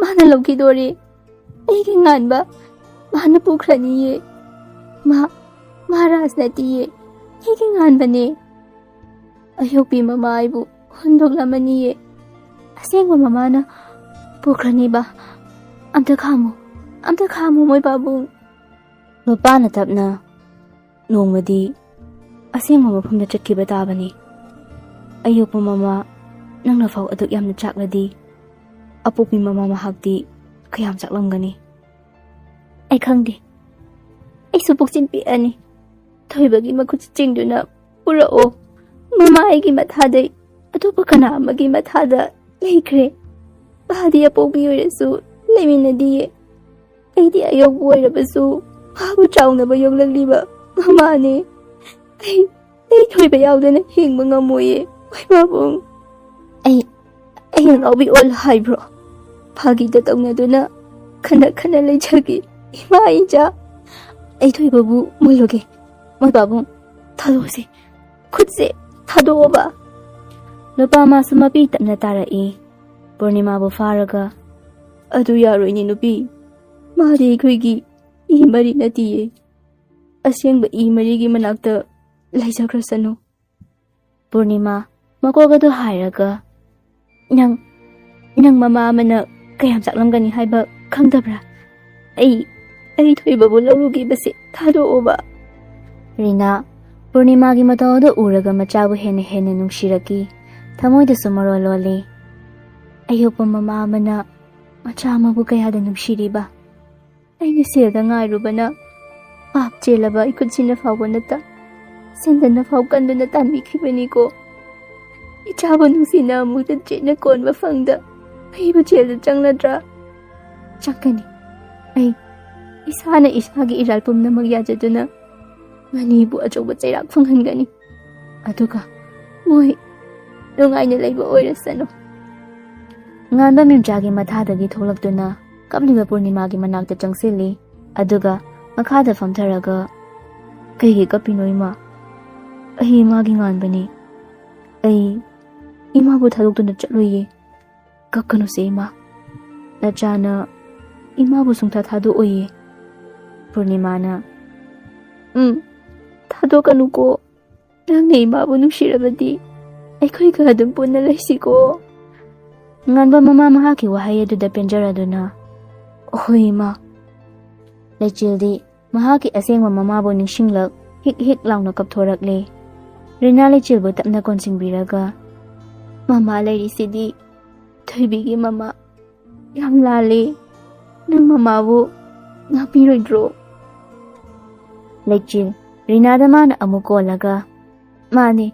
ꯃꯥꯅ ꯂꯧꯈꯤꯗꯣꯔꯦ꯫ ꯑꯩꯒꯤ ꯉꯥꯟꯕ ꯃꯥꯅ ꯄꯨꯈ꯭ꯔꯅꯤꯌꯦ꯫ ꯃꯥ ꯃꯍꯥꯔꯥꯖ ꯅꯠꯇꯤꯌꯦ꯫ ꯑꯩꯒꯤ ꯉꯥꯟꯕꯅꯦ꯫ ꯑꯌꯣꯛꯄꯤ ꯃꯃꯥ ꯑꯩꯕꯨ ꯍꯨꯟꯗꯣꯛꯂꯝꯃꯅꯤꯌꯦ꯫ ꯑꯁꯦꯡꯕ ꯃꯃꯥꯅ ꯄꯨꯈ꯭ꯔꯅꯤꯕ꯫ ꯑꯝꯇ ꯈꯥꯝꯃꯨ"꯫ ꯑꯝꯇ ꯈꯥꯝꯃꯨ, ꯃꯣꯏ ꯄꯥꯕꯨꯡ꯫ ꯅꯨꯄꯥꯅ ꯇꯞꯅ, "ꯅꯣꯡꯃꯗꯤ ꯑꯁꯦꯡꯕ ꯃꯐꯝꯗ ꯆꯠꯈꯤꯕ ꯇꯥꯕꯅꯤ꯫ ꯑꯌꯣꯛꯄ ꯃꯃꯥ, ꯅꯪꯅ ꯐꯥꯎ ꯑꯗꯨꯛ ꯌꯥꯝꯅ ꯆꯥꯛꯂꯗꯤ, ꯑꯄꯣꯛꯄꯤ ꯃꯃꯥ ꯃꯍꯥꯛꯇꯤ ꯀꯌꯥꯝ ꯆꯥꯛꯂꯝꯒꯅꯤ?" "ꯑꯩ ꯈꯪꯗꯦ꯫ ꯑꯩꯁꯨ ꯄꯣꯛꯆꯤꯟ ꯄꯤꯛꯑꯅꯤ꯫ ꯊꯣꯏꯕꯒꯤ ꯃꯈꯨꯠ ꯆꯤꯡꯗꯨꯅ ꯄꯨꯔꯛꯑꯣ꯫ ꯃꯃꯥ ꯑꯩꯒꯤ ꯃꯊꯥꯗꯩ ꯑꯇꯣꯞꯄ ꯀꯅꯥ ꯑꯃꯒꯤ ꯃꯊꯥꯗ ꯂꯩꯈ꯭ꯔꯦ꯫ ꯃꯥꯗꯤ ꯑꯄꯣꯛꯄꯤ ꯑꯣꯏꯔꯁꯨ ꯂꯩꯃꯤꯟꯅꯗꯤꯌꯦ꯫ ꯑꯩꯗꯤ ꯑꯌꯧꯕ ꯑꯣꯏꯔꯕꯁꯨ ꯃꯥꯕꯨ ꯆꯥꯎꯅꯕ ꯌꯣꯛꯂꯛꯂꯤꯕ ꯃꯃꯥꯅꯦ꯫ ꯑꯩ, ꯑꯩ ꯊꯣꯏꯕ ꯌꯥꯎꯗꯅ ꯍꯤꯡꯕ ꯉꯝꯃꯣꯏꯌꯦ, ꯃꯣꯏ ꯄꯥꯕꯨꯡ꯫ ꯑꯩ, ꯑꯩ ꯑꯉꯥꯎꯕꯤ ꯑꯣꯜꯂꯣ ꯍꯥꯏꯕ꯭ꯔꯣ? ꯐꯥꯒꯤꯗ ꯇꯧꯅꯗꯨꯅ ꯈꯟꯅ ꯈꯟꯅ ꯂꯩꯖꯒꯦ, ꯏꯃꯥ ꯏꯆꯥ꯫ ꯑꯩ ꯊꯣꯏꯕꯕꯨ ꯃꯨꯜꯂꯨꯒꯦ, ꯃꯣꯏ ꯄꯥꯕꯨꯡ꯫ ꯊꯥꯗꯣꯛꯑꯁꯤ, ꯈꯨꯠꯁꯦ ꯊꯥꯗꯣꯛꯑꯣꯕ꯫" ꯅꯨꯄꯥ ꯃꯥꯁꯨ ꯃꯄꯤ ꯇꯞꯅ ꯇꯥꯔꯛꯏ꯫ ꯄꯨꯔꯅꯤꯃꯥꯕꯨ ꯐꯥꯔꯒ, "ꯑꯗꯨ ꯌꯥꯔꯣꯏꯅꯦ ꯅꯨꯄꯤ꯫ ꯃꯥꯗꯤ ꯑꯩꯈꯣꯏꯒꯤ ꯏ ꯃꯔꯤ ꯅꯠꯇꯤꯌꯦ꯫ ꯑꯁꯦꯡꯕ ꯏ ꯃꯔꯤꯒꯤ ꯃꯅꯥꯛꯇ ꯂꯩꯖꯈ꯭ꯔꯁꯅꯨ꯫" ꯄꯨꯔꯅꯤꯃꯥ ꯃꯀꯣꯛ ꯑꯗꯨ ꯍꯥꯏꯔꯒ, "ꯅꯪ, ꯅꯪ ꯃꯃꯥ ꯑꯃꯅ ꯀꯌꯥꯝ ꯆꯥꯛꯂꯝꯒꯅꯤ ꯍꯥꯏꯕ ꯈꯪꯗꯕ꯭ꯔꯥ? ꯑꯩ, ꯑꯩ ꯊꯣꯏꯕꯕꯨ ꯂꯧꯔꯨꯈꯤꯕꯁꯦ ꯊꯥꯗꯣꯛꯑꯣꯕ꯫" ꯔꯤꯅꯥ ꯄꯨꯔꯅꯤꯃꯥꯒꯤ ꯃꯇꯧ ꯑꯗꯨ ꯎꯔꯒ ꯃꯆꯥꯕꯨ ꯍꯦꯟꯅ ꯍꯦꯟꯅ ꯅꯨꯡꯁꯤꯔꯛꯈꯤ꯫ ꯊꯃꯣꯏꯗꯁꯨ ꯃꯔꯣꯜ ꯂꯣꯜꯂꯤ꯫ ꯑꯌꯣꯛꯄ ꯃꯃꯥ ꯑꯃꯅ ꯃꯆꯥ ꯑꯃꯕꯨ ꯀꯌꯥꯗ ꯅꯨꯡꯁꯤꯔꯤꯕ? ꯑꯩꯅ ꯁꯦꯜꯗ ꯉꯥꯏꯔꯨꯕꯅ ꯄꯥꯞ ꯆꯦꯜꯂꯕ ꯑꯩꯈꯨꯠꯁꯤꯅ ꯐꯥꯎꯕ ꯅꯠꯇ, ꯁꯦꯟꯗꯅ ꯐꯥꯎ ꯀꯟꯗꯨꯅ ꯇꯥꯟꯕꯤꯈꯤꯕꯅꯤꯀꯣ꯫ ꯏꯆꯥꯕꯨ ꯅꯨꯡꯁꯤꯅ ꯑꯃꯨꯛꯇ ꯆꯦꯠꯅ ꯀꯣꯟꯕ ꯐꯪꯗ ꯑꯩꯕꯨ ꯖꯦꯜꯗ ꯆꯪꯂꯗ꯭ꯔꯥ? ꯆꯪꯒꯅꯤ꯫ ꯑꯩ ꯏꯁꯥꯅ ꯏꯁꯥꯒꯤ ꯏꯔꯥꯜ ꯄꯨꯝꯅꯃꯛ ꯌꯥꯖꯗꯨꯅ ꯃꯅꯤꯕꯨ ꯑꯆꯧꯕ ꯆꯩꯔꯥꯛ ꯐꯪꯍꯟꯒꯅꯤ꯫ ꯑꯗꯨꯒ ꯃꯣꯏ ꯅꯨꯡꯉꯥꯏꯅ ꯂꯩꯕ ꯑꯣꯏꯔꯁꯅꯨ꯫ ꯉꯥꯟꯕ ꯃꯤꯝꯆꯥꯒꯤ ꯃꯊꯥꯗꯒꯤ ꯊꯣꯛꯂꯛꯇꯨꯅ ꯀꯞꯂꯤꯕ ꯄꯨꯔꯅꯤꯃꯥꯒꯤ ꯃꯅꯥꯛꯇ ꯆꯪꯁꯤꯜꯂꯤ꯫ ꯑꯗꯨꯒ ꯃꯈꯥꯗ ꯐꯝꯊꯔꯒ, "ꯀꯩꯒꯤ ꯀꯞꯄꯤꯅꯣ ꯏꯃꯥ? ꯑꯩ ꯏꯃꯥꯒꯤ ꯉꯥꯟꯕꯅꯤ꯫ ꯑꯩ ꯏꯃꯥꯕꯨ ꯊꯥꯗꯣꯛꯇꯨꯅ ꯆꯠꯂꯣꯏꯌꯦ꯫ ꯀꯞꯀꯅꯨꯁꯦ ꯏꯃꯥ꯫ ꯅꯆꯥꯅ ꯏꯃꯥꯕꯨ ꯁꯨꯡꯊꯥ ꯊꯥꯗꯣꯛꯑꯣꯏꯌꯦ꯫" ꯄꯨꯔꯅꯤꯃꯥꯅ, "ꯎꯝ, ꯊꯥꯗꯣꯛꯀꯅꯨꯀꯣ꯫ ꯅꯪꯅ ꯏꯃꯥꯕꯨ ꯅꯨꯡꯁꯤꯔꯕꯗꯤ ꯑꯩꯈꯣꯏꯒ ꯑꯗꯨꯝ ꯄꯨꯟꯅ ꯂꯩꯁꯤꯀꯣ꯫" ꯉꯥꯟꯕ ꯃꯃꯥ ꯃꯍꯥꯛꯀꯤ ꯋꯥꯍꯩ ꯑꯗꯨꯗ ꯄꯦꯟꯖꯔꯗꯨꯅ, "ꯍꯣꯏ ꯏꯃꯥ, ꯂꯩꯆꯤꯜꯗꯤ ꯃꯍꯥꯛꯀꯤ ꯑꯁꯦꯡꯕ ꯃꯃꯥꯕꯨ ꯅꯤꯡꯁꯤꯡꯂꯛ ꯍꯤꯛ ꯍꯤꯛ ꯂꯥꯎꯅ ꯀꯞꯊꯣꯔꯛꯂꯦ꯫ ꯔꯤꯅꯥ ꯂꯩꯆꯤꯜꯕꯨ ꯇꯞꯅ ꯀꯣꯟꯁꯤꯟꯕꯤꯔꯒ, "ꯃꯃꯥ ꯂꯩꯔꯤꯁꯤꯗꯤ ꯊꯣꯏꯕꯤꯒꯤ ꯃꯃꯥ꯫ ꯌꯥꯝ ꯂꯥꯜꯂꯦ꯫ ꯅꯪ ꯃꯃꯥꯕꯨ ꯉꯥꯛꯄꯤꯔꯣꯏꯗ꯭ꯔꯣ?" ꯂꯩꯆꯤꯜ, ꯔꯤꯅꯥꯗ ꯃꯥꯅ ꯑꯃꯨꯛ ꯀꯣꯜꯂꯒ, "ꯃꯥꯅꯦ,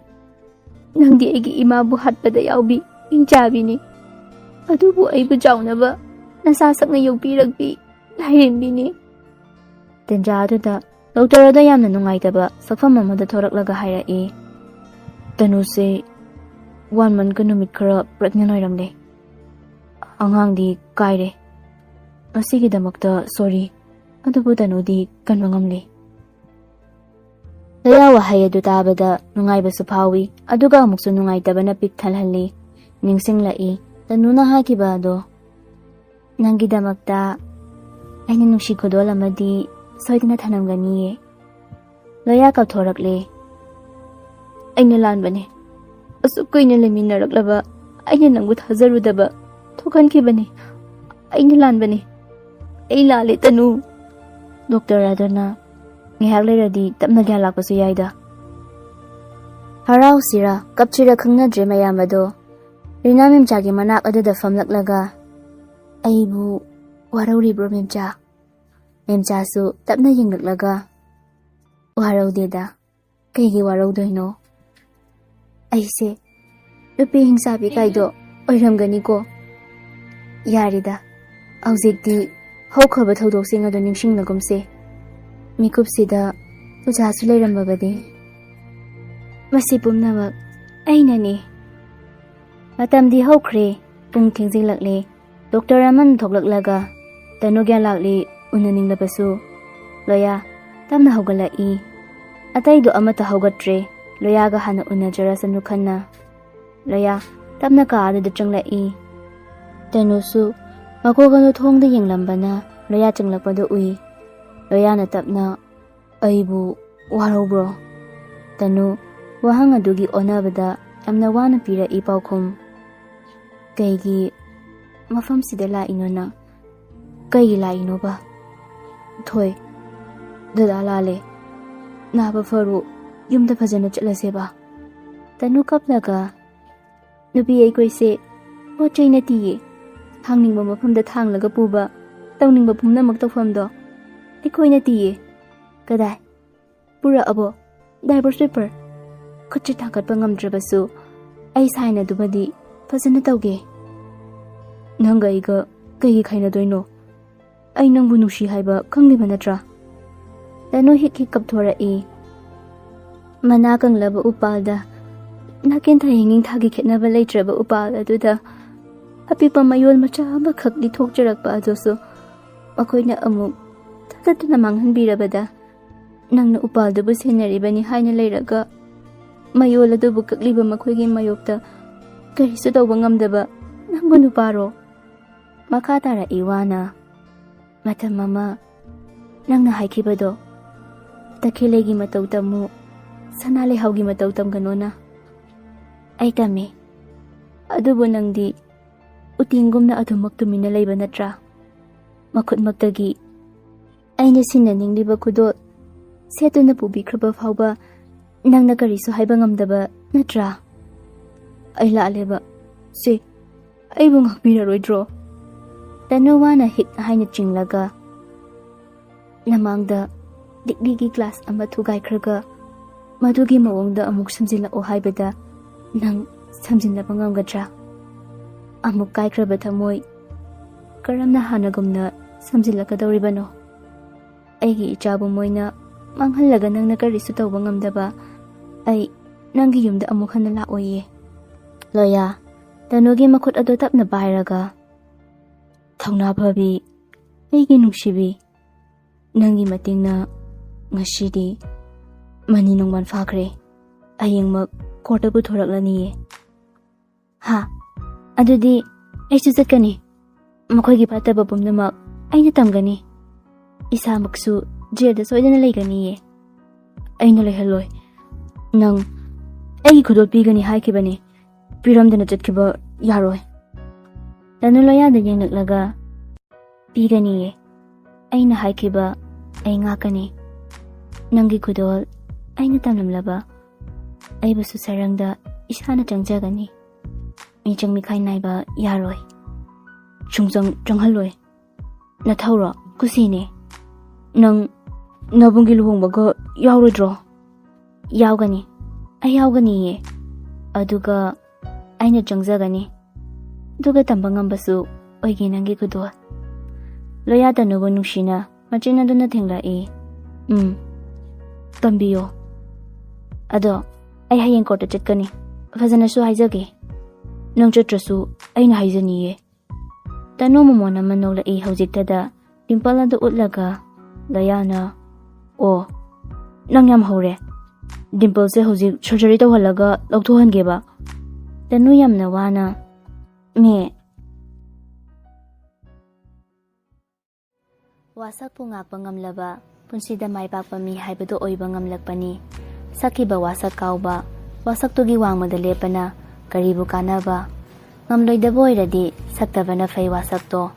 ꯅꯪꯗꯤ ꯑꯩꯒꯤ ꯏꯃꯥꯕꯨ ꯍꯥꯠꯄꯗ ꯌꯥꯎꯕꯤ ꯏꯪꯆꯥꯕꯤꯅꯤ꯫ ꯑꯗꯨꯕꯨ ꯑꯩꯕꯨ ꯆꯥꯎꯅꯕ ꯅꯁꯥ ꯁꯛꯅ ꯌꯣꯛꯄꯤꯔꯛꯄꯤ ꯂꯥꯏꯔꯦꯝꯕꯤꯅꯤ꯫" ꯇꯟꯖꯥ ꯑꯗꯨꯗ ꯗꯣꯛꯇꯔ ꯑꯗꯣ ꯌꯥꯝꯅ ꯅꯨꯡꯉꯥꯏꯇꯕ ꯁꯛꯐꯝ ꯑꯃꯗ ꯊꯣꯔꯛꯂꯒ ꯍꯥꯏꯔꯛꯏ, "ꯇꯅꯨꯁꯦ ꯋꯥꯟ ꯃꯟꯀ ꯅꯨꯃꯤꯠ ꯈꯔ ꯄ꯭ꯔꯦꯒꯅꯦꯟ ꯑꯣꯏꯔꯝꯂꯦ꯫ ꯑꯉꯥꯡꯗꯤ ꯀꯥꯏꯔꯦ꯫ ꯃꯁꯤꯒꯤꯗꯃꯛꯇ ꯁꯣꯔꯤ, ꯑꯗꯨꯕꯨ ꯇꯅꯨꯗꯤ ꯀꯟꯕ ꯉꯝꯂꯦ꯫" ꯂꯣꯌꯥ ꯋꯥꯍꯩ ꯑꯗꯨ ꯇꯥꯕꯗ ꯅꯨꯡꯉꯥꯏꯕꯁꯨ ꯐꯥꯎꯏ, ꯑꯗꯨꯒ ꯑꯃꯨꯛꯁꯨ ꯅꯨꯡꯉꯥꯏꯇꯕꯅ ꯄꯤꯛ ꯊꯜꯍꯜꯂꯤ꯫ ꯅꯤꯡꯁꯤꯡꯂꯛꯏ ꯇꯅꯨꯅ ꯍꯥꯏꯈꯤꯕ ꯑꯗꯣ, "ꯅꯪꯒꯤꯗꯃꯛꯇ ꯑꯩꯅ ꯅꯨꯡꯁꯤ ꯈꯨꯗꯣꯜ ꯑꯃꯗꯤ ꯁꯣꯏꯗꯅ ꯊꯅꯝꯒꯅꯤꯌꯦ꯫" ꯂꯣꯌꯥ ꯀꯞꯊꯣꯔꯛꯂꯦ꯫ "ꯑꯩꯅ ꯂꯥꯟꯕꯅꯦ꯫ ꯑꯁꯨꯛ ꯀꯨꯏꯅ ꯂꯩꯃꯤꯟꯅꯔꯛꯂꯕ ꯑꯩꯅ ꯅꯪꯕꯨ ꯊꯥꯖꯔꯨꯗꯕ ꯊꯣꯛꯍꯟꯈꯤꯕꯅꯦ꯫ ꯑꯩꯅ ꯂꯥꯟꯕꯅꯦ꯫ ꯑꯩ ꯂꯥꯜꯂꯦ, ꯇꯅꯨ꯫" ꯗꯣꯛꯇꯔ ꯑꯗꯨꯅ, "ꯉꯥꯏꯍꯥꯛ ꯂꯩꯔꯗꯤ ꯇꯞꯅ ꯒ꯭ꯌꯥꯟ ꯂꯥꯛꯄꯁꯨ ꯌꯥꯏꯗ꯫" ꯍꯔꯥꯎꯁꯤꯔꯥ ꯀꯞꯁꯤꯔꯥ ꯈꯪꯅꯗ꯭ꯔꯦ ꯃꯌꯥꯝ ꯑꯗꯣ꯫ ꯔꯤꯅꯥ ꯃꯦꯝꯆꯥꯒꯤ ꯃꯅꯥꯛ ꯑꯗꯨꯗ ꯐꯝꯂꯛꯂꯒ, "ꯑꯩꯕꯨ ꯋꯥꯔꯧꯔꯤꯕ꯭ꯔꯣ ꯃꯦꯝꯆꯥ?" ꯃꯦꯝꯆꯥꯁꯨ ꯇꯞꯅ ꯌꯦꯡꯂꯛꯂꯒ, "ꯋꯥꯔꯧꯗꯦꯗ, ꯀꯩꯒꯤ ꯋꯥꯔꯧꯗꯣꯏꯅꯣ? ꯑꯩꯁꯦ ꯅꯨꯄꯤ ꯍꯤꯡꯁꯥꯕꯤ ꯀꯥꯏꯗꯣ ꯑꯣꯏꯔꯝꯒꯅꯤꯀꯣ꯫ ꯌꯥꯔꯦꯗ, ꯍꯧꯖꯤꯛꯇꯤ ꯍꯧꯈ꯭ꯔꯕ ꯊꯧꯗꯣꯛꯁꯤꯡ ꯑꯗꯨ ꯅꯤꯡꯁꯤꯡꯅꯒꯨꯝꯁꯦ꯫ ꯃꯤꯀꯨꯞꯁꯤꯗ ꯄꯨꯖꯥꯁꯨ ꯂꯩꯔꯝꯃꯕꯗꯤ꯫" "ꯃꯁꯤ ꯄꯨꯝꯅꯃꯛ ꯑꯩꯅꯅꯤ꯫" ꯃꯇꯝꯗꯤ ꯍꯧꯈ꯭ꯔꯦ꯫ ꯄꯨꯡ ꯊꯦꯡꯖꯤꯜꯂꯛꯂꯦ꯫ ꯗꯣꯛꯇꯔ ꯑꯃꯅ ꯊꯣꯛꯂꯛꯂꯒ, "ꯇꯅꯨ ꯒ꯭ꯌꯥꯟ ꯂꯥꯛꯂꯤ, ꯎꯅꯅꯤꯡꯂꯕꯁꯨ꯫" ꯂꯣꯌꯥ ꯇꯞꯅ ꯍꯧꯒꯠꯂꯛꯏ꯫ ꯑꯇꯩꯗꯣ ꯑꯃꯠꯇ ꯍꯧꯒꯠꯇ꯭ꯔꯦ꯫ ꯂꯣꯌꯥꯒ ꯍꯥꯟꯅ ꯎꯅꯖꯔꯁꯅꯨ ꯈꯟꯅ꯫ ꯂꯣꯌꯥ ꯇꯞꯅ ꯀꯥ ꯑꯗꯨꯗ ꯆꯪꯂꯛꯏ꯫ ꯇꯅꯨꯁꯨ ꯃꯀꯣꯛ ꯑꯗꯨ ꯊꯣꯡꯗ ꯌꯦꯡꯂꯝꯕꯅ ꯂꯣꯌꯥ ꯆꯪꯂꯛꯄꯗꯨ ꯎꯏ꯫ ꯂꯣꯌꯥꯅ ꯇꯞꯅ, "ꯑꯩꯕꯨ ꯋꯥꯔꯧꯕ꯭ꯔꯣ?" ꯇꯅꯨ ꯋꯥꯍꯪ ꯑꯗꯨꯒꯤ ꯑꯣꯟꯅꯕꯗ ꯌꯥꯝꯅ ꯋꯥꯅ ꯄꯤꯔꯛꯏ ꯄꯥꯎꯈꯨꯝ꯫ "ꯀꯩꯒꯤ ꯃꯐꯝꯁꯤꯗ ꯂꯥꯛꯏꯅꯣ ꯅꯪ? ꯀꯩꯒꯤ ꯂꯥꯛꯏꯅꯣꯕ?" ꯊꯣꯏ, ꯗꯗꯥ ꯂꯥꯜꯂꯦ꯫ ꯅꯥꯕ ꯐꯔꯣ, ꯌꯨꯝꯗ ꯐꯖꯅ ꯆꯠꯂꯁꯦꯕ꯫ ꯇꯅꯨ ꯀꯞꯂꯒ, "ꯅꯨꯄꯤ ꯑꯩꯈꯣꯏꯁꯦ ꯄꯣꯠ ꯆꯩ ꯅꯠꯇꯤꯌꯦ꯫ ꯊꯥꯡꯅꯤꯡꯕ ꯃꯐꯝꯗ ꯊꯥꯡꯂꯒ ꯄꯨꯕ, ꯇꯧꯅꯤꯡꯕ ꯄꯨꯝꯅꯃꯛ ꯇꯧꯐꯝꯗꯣ ꯑꯩꯈꯣꯏ ꯅꯠꯇꯤꯌꯦ꯫ ꯀꯗꯥꯏ? ꯄꯨꯔꯛꯑꯕꯣ? Driver sweeper? ꯈꯨꯠꯁꯦ ꯊꯥꯡꯒꯠꯄ ꯉꯝꯗ꯭ꯔꯕꯁꯨ ꯑꯩ ꯁꯥꯏꯅꯗꯨꯃꯗꯤ ꯐꯖꯅ ꯇꯧꯒꯦ꯫ ꯅꯪꯒ ꯑꯩꯒ ꯀꯩꯒꯤ ꯈꯥꯏꯅꯗꯣꯏꯅꯣ? ꯑꯩ ꯅꯪꯕꯨ ꯅꯨꯡꯁꯤ ꯍꯥꯏꯕ ꯈꯪꯂꯤꯕ ꯅꯠꯇ꯭ꯔꯥ?" ꯇꯅꯨ ꯍꯤꯛ ꯍꯤꯛ ꯀꯞꯊꯣꯔꯛꯏ꯫ ꯃꯅꯥ ꯀꯪꯂꯕ ꯎꯄꯥꯜꯗ, ꯅꯥꯀꯦꯟꯊ ꯍꯤꯡꯅꯤꯡꯊꯥꯒꯤ ꯈꯦꯠꯅꯕ ꯂꯩꯇ꯭ꯔꯕ ꯎꯄꯥꯜ ꯑꯗꯨꯗ ꯑꯄꯤꯛꯄ ꯃꯌꯣꯜ ꯃꯆꯥ ꯑꯃꯈꯛ ꯂꯤꯊꯣꯛꯆꯔꯛꯄ ꯑꯗꯨꯁꯨ ꯃꯈꯣꯏꯅ ꯑꯃꯨꯛ ꯊꯥꯗꯠꯇꯨꯅ ꯃꯥꯡꯍꯟꯕꯤꯔꯕꯗ, ꯅꯪꯅ ꯎꯄꯥꯜꯗꯨꯕꯨ ꯁꯦꯟꯅꯔꯤꯕꯅꯤ ꯍꯥꯏꯅ ꯂꯩꯔꯒ, ꯃꯌꯣꯜ ꯑꯗꯨꯕꯨ ꯀꯛꯂꯤꯕ ꯃꯈꯣꯏꯒꯤ ꯃꯥꯌꯣꯛꯇ ꯀꯔꯤꯁꯨ ꯇꯧꯕ ꯉꯝꯗꯕ ꯅꯪꯕꯨ ꯅꯨꯄꯥꯔꯣ? ꯃꯈꯥ ꯇꯥꯔꯛꯏ ꯋꯥꯅ, ꯃꯇꯝ ꯑꯃ ꯅꯪꯅ ꯍꯥꯏꯈꯤꯕꯗꯣ, "ꯇꯈꯦꯜꯂꯩꯒꯤ ꯃꯇꯧ ꯇꯝꯃꯨ, ꯁꯅꯥ ꯂꯩꯍꯥꯎꯒꯤ ꯃꯇꯧ ꯇꯝꯒꯅꯣꯅ"꯫ ꯑꯩ ꯇꯝꯃꯤ꯫ ꯑꯗꯨꯕꯨ ꯅꯪꯗꯤ ꯎꯇꯤꯡꯒꯨꯝꯅ ꯑꯗꯨꯃꯛ ꯇꯨꯃꯤꯟꯅ ꯂꯩꯕ ꯅꯠꯇ꯭ꯔꯥ? ꯃꯈꯨꯠꯃꯛꯇꯒꯤ ꯑꯩꯅ ꯁꯤꯟꯅꯅꯤꯡꯂꯤꯕ ꯈꯨꯗꯣꯜ ꯁꯦꯠꯇꯨꯅ ꯄꯨꯕꯤꯈ꯭ꯔꯕ ꯐꯥꯎꯕ ꯅꯪꯅ ꯀꯔꯤꯁꯨ ꯍꯥꯏꯕ ꯉꯝꯗꯕ ꯅꯠꯇ꯭ꯔꯥ? ꯑꯩ ꯂꯥꯜꯂꯦꯕ꯫ ꯁꯦ, ꯑꯩꯕꯨ ꯉꯥꯛꯄꯤꯔꯔꯣꯏꯗ꯭ꯔꯣ? ꯇꯅꯨ ꯋꯥꯅ ꯍꯤꯛ ꯍꯥꯏꯅ ꯆꯤꯡꯂꯒ, ꯅꯃꯥꯡꯗ ꯗꯤꯒ꯭ꯔꯤꯒꯤ ꯀ꯭ꯂꯥꯁ ꯑꯃ ꯊꯨꯒꯥꯏꯈ꯭ꯔꯒ ꯃꯗꯨꯒꯤ ꯃꯑꯣꯡꯗ ꯑꯃꯨꯛ ꯁꯝꯖꯤꯜꯂꯛꯑꯣ ꯍꯥꯏꯕꯗ ꯅꯪ ꯁꯝꯖꯤꯟꯅꯕ ꯉꯝꯒꯗ꯭ꯔꯥ? ꯑꯃꯨꯛ ꯀꯥꯏꯈ꯭ꯔꯕ ꯊꯃꯣꯏ ꯀꯔꯝꯅ ꯍꯥꯟꯅꯒꯨꯝꯅ ꯁꯝꯖꯤꯜꯂꯛꯀꯗꯧꯔꯤꯕꯅꯣ? ꯑꯩꯒꯤ ꯏꯆꯥꯕꯨ ꯃꯣꯏꯅ ꯃꯥꯡꯍꯜꯂꯒ ꯅꯪꯅ ꯀꯔꯤꯁꯨ ꯇꯧꯕ ꯉꯝꯗꯕ ꯑꯩ ꯅꯪꯒꯤ ꯌꯨꯝꯗ ꯑꯃꯨꯛ ꯍꯟꯅ ꯂꯥꯛꯑꯣꯏꯌꯦ꯫ ꯂꯣꯌꯥ, ꯇꯅꯨꯒꯤ ꯃꯈꯨꯠ ꯑꯗꯨ ꯇꯞꯅ ꯄꯥꯏꯔꯒ, ꯊꯧꯅꯥ ꯐꯕꯤ, ꯑꯩꯒꯤ ꯅꯨꯡꯁꯤꯕꯤ, ꯅꯪꯒꯤ ꯃꯇꯦꯡꯅ ꯉꯁꯤꯗꯤ ꯃꯅꯤ ꯅꯣꯡꯕꯥꯟ ꯐꯥꯈ꯭ꯔꯦ꯫ ꯍꯌꯦꯡꯃꯛ ꯀꯣꯔꯠꯇ ꯄꯨꯊꯣꯔꯛꯂꯅꯤꯌꯦ꯫ ꯍꯥ? ꯑꯗꯨꯗꯤ ꯑꯩꯁꯨ ꯆꯠꯀꯅꯤ꯫ ꯃꯈꯣꯏꯒꯤ ꯐꯠꯇꯕ ꯄꯨꯝꯅꯃꯛ ꯑꯩꯅ ꯇꯝꯒꯅꯤ꯫ ꯏꯁꯥꯃꯛꯁꯨ ꯖꯦꯜꯗ ꯁꯣꯏꯗꯅ ꯂꯩꯒꯅꯤꯌꯦ꯫ ꯑꯩꯅ ꯂꯩꯍꯜꯂꯣꯏ꯫ ꯅꯪ ꯑꯩꯒꯤ ꯈꯨꯗꯣꯜ ꯄꯤꯒꯅꯤ ꯍꯥꯏꯈꯤꯕꯅꯤ꯫ ꯄꯤꯔꯝꯗꯅ ꯆꯠꯈꯤꯕ ꯌꯥꯔꯣꯏ꯫ ꯇꯅꯨ ꯂꯣꯌꯥꯗ ꯌꯦꯡꯂꯛꯂꯒ, ꯄꯤꯒꯅꯤꯌꯦ꯫ ꯑꯩꯅ ꯍꯥꯏꯈꯤꯕ ꯑꯩ ꯉꯥꯛꯀꯅꯤ꯫ ꯅꯪꯒꯤ ꯈꯨꯗꯣꯜ ꯑꯩꯅ ꯇꯝꯂꯝꯂꯕ ꯑꯩꯕꯨꯁꯨ ꯁꯩꯔꯪꯗ ꯏꯁꯥꯅ ꯆꯪꯖꯒꯅꯤ꯫ ꯃꯤꯆꯪ ꯃꯤꯈꯥꯏ ꯅꯥꯏꯕ ꯌꯥꯔꯣꯏ꯫ ꯁꯨꯡꯆꯪ ꯆꯪꯍꯜꯂꯣꯏ꯫ ꯅꯊꯧꯔꯣ? ꯀꯨꯁꯤꯅꯦ꯫ ꯅꯪ ꯅꯕꯨꯡꯒꯤ ꯂꯨꯍꯣꯡꯕꯒ ꯌꯥꯎꯔꯣꯏꯗ꯭ꯔꯣ? ꯌꯥꯎꯒꯅꯤ꯫ ꯑꯩ ꯌꯥꯎꯒꯅꯤꯌꯦ꯫ ꯑꯗꯨꯒ ꯑꯩꯅ ꯆꯪꯖꯒꯅꯤ꯫ ꯑꯗꯨꯒ ꯇꯝꯕ ꯉꯝꯕꯁꯨ ꯑꯣꯏꯒꯦ ꯅꯪꯒꯤ ꯈꯨꯗꯣꯜ꯫ ꯂꯣꯌꯥ ꯇꯅꯨꯕꯨ ꯅꯨꯡꯁꯤꯅ ꯃꯆꯤꯟ ꯑꯗꯨꯅ ꯊꯦꯡꯂꯛꯏ꯫ ꯎꯝ, ꯇꯝꯕꯤꯌꯣ꯫ ꯑꯗꯣ ꯑꯩ ꯍꯌꯦꯡ ꯀꯣꯔꯠꯇ ꯆꯠꯀꯅꯤ꯫ ꯐꯖꯅꯁꯨ ꯍꯥꯏꯖꯒꯦ꯫ ꯅꯪ ꯆꯠꯇ꯭ꯔꯁꯨ ꯑꯩꯅ ꯍꯥꯏꯖꯅꯤꯌꯦ꯫ ꯇꯅꯨ ꯃꯃꯣꯟ ꯑꯃ ꯅꯣꯛꯂꯛꯏ ꯍꯧꯖꯤꯛꯇꯗ꯫ ꯗꯤꯝꯄꯜ ꯑꯗꯨ ꯎꯠꯂꯒ ꯂꯣꯌꯥꯅ, "ꯑꯣ, ꯅꯪ ꯌꯥꯝ ꯍꯧꯔꯦ꯫ ꯗꯤꯝꯄꯜꯁꯦ ꯍꯧꯖꯤꯛ ꯁꯔꯖꯔꯤ ꯇꯧꯍꯜꯂꯒ ꯂꯧꯊꯣꯛꯍꯟꯒꯦꯕ"꯫ ꯇꯅꯨ ꯌꯥꯝꯅ ꯋꯥꯅ, "ꯃꯦ"꯫ ꯋꯥꯁꯛꯄꯨ ꯉꯥꯛꯄ ꯉꯝꯂꯕ, ꯄꯨꯟꯁꯤꯗ ꯃꯥꯏ ꯄꯥꯛꯄ ꯃꯤ ꯍꯥꯏꯕꯗꯨ ꯑꯣꯏꯕ ꯉꯝꯂꯛꯄꯅꯤ꯫ ꯁꯛꯈꯤꯕ ꯋꯥꯁꯛ ꯀꯥꯎꯕ, ꯋꯥꯁꯛꯇꯨꯒꯤ ꯋꯥꯡꯃꯗ ꯂꯦꯞꯄꯅ ꯀꯔꯤꯕꯨ ꯀꯥꯟꯅꯕ? ꯉꯝꯂꯣꯏꯗꯕ ꯑꯣꯏꯔꯗꯤ ꯁꯛꯇꯕꯅ ꯐꯩ ꯋꯥꯁꯛꯇꯣ꯫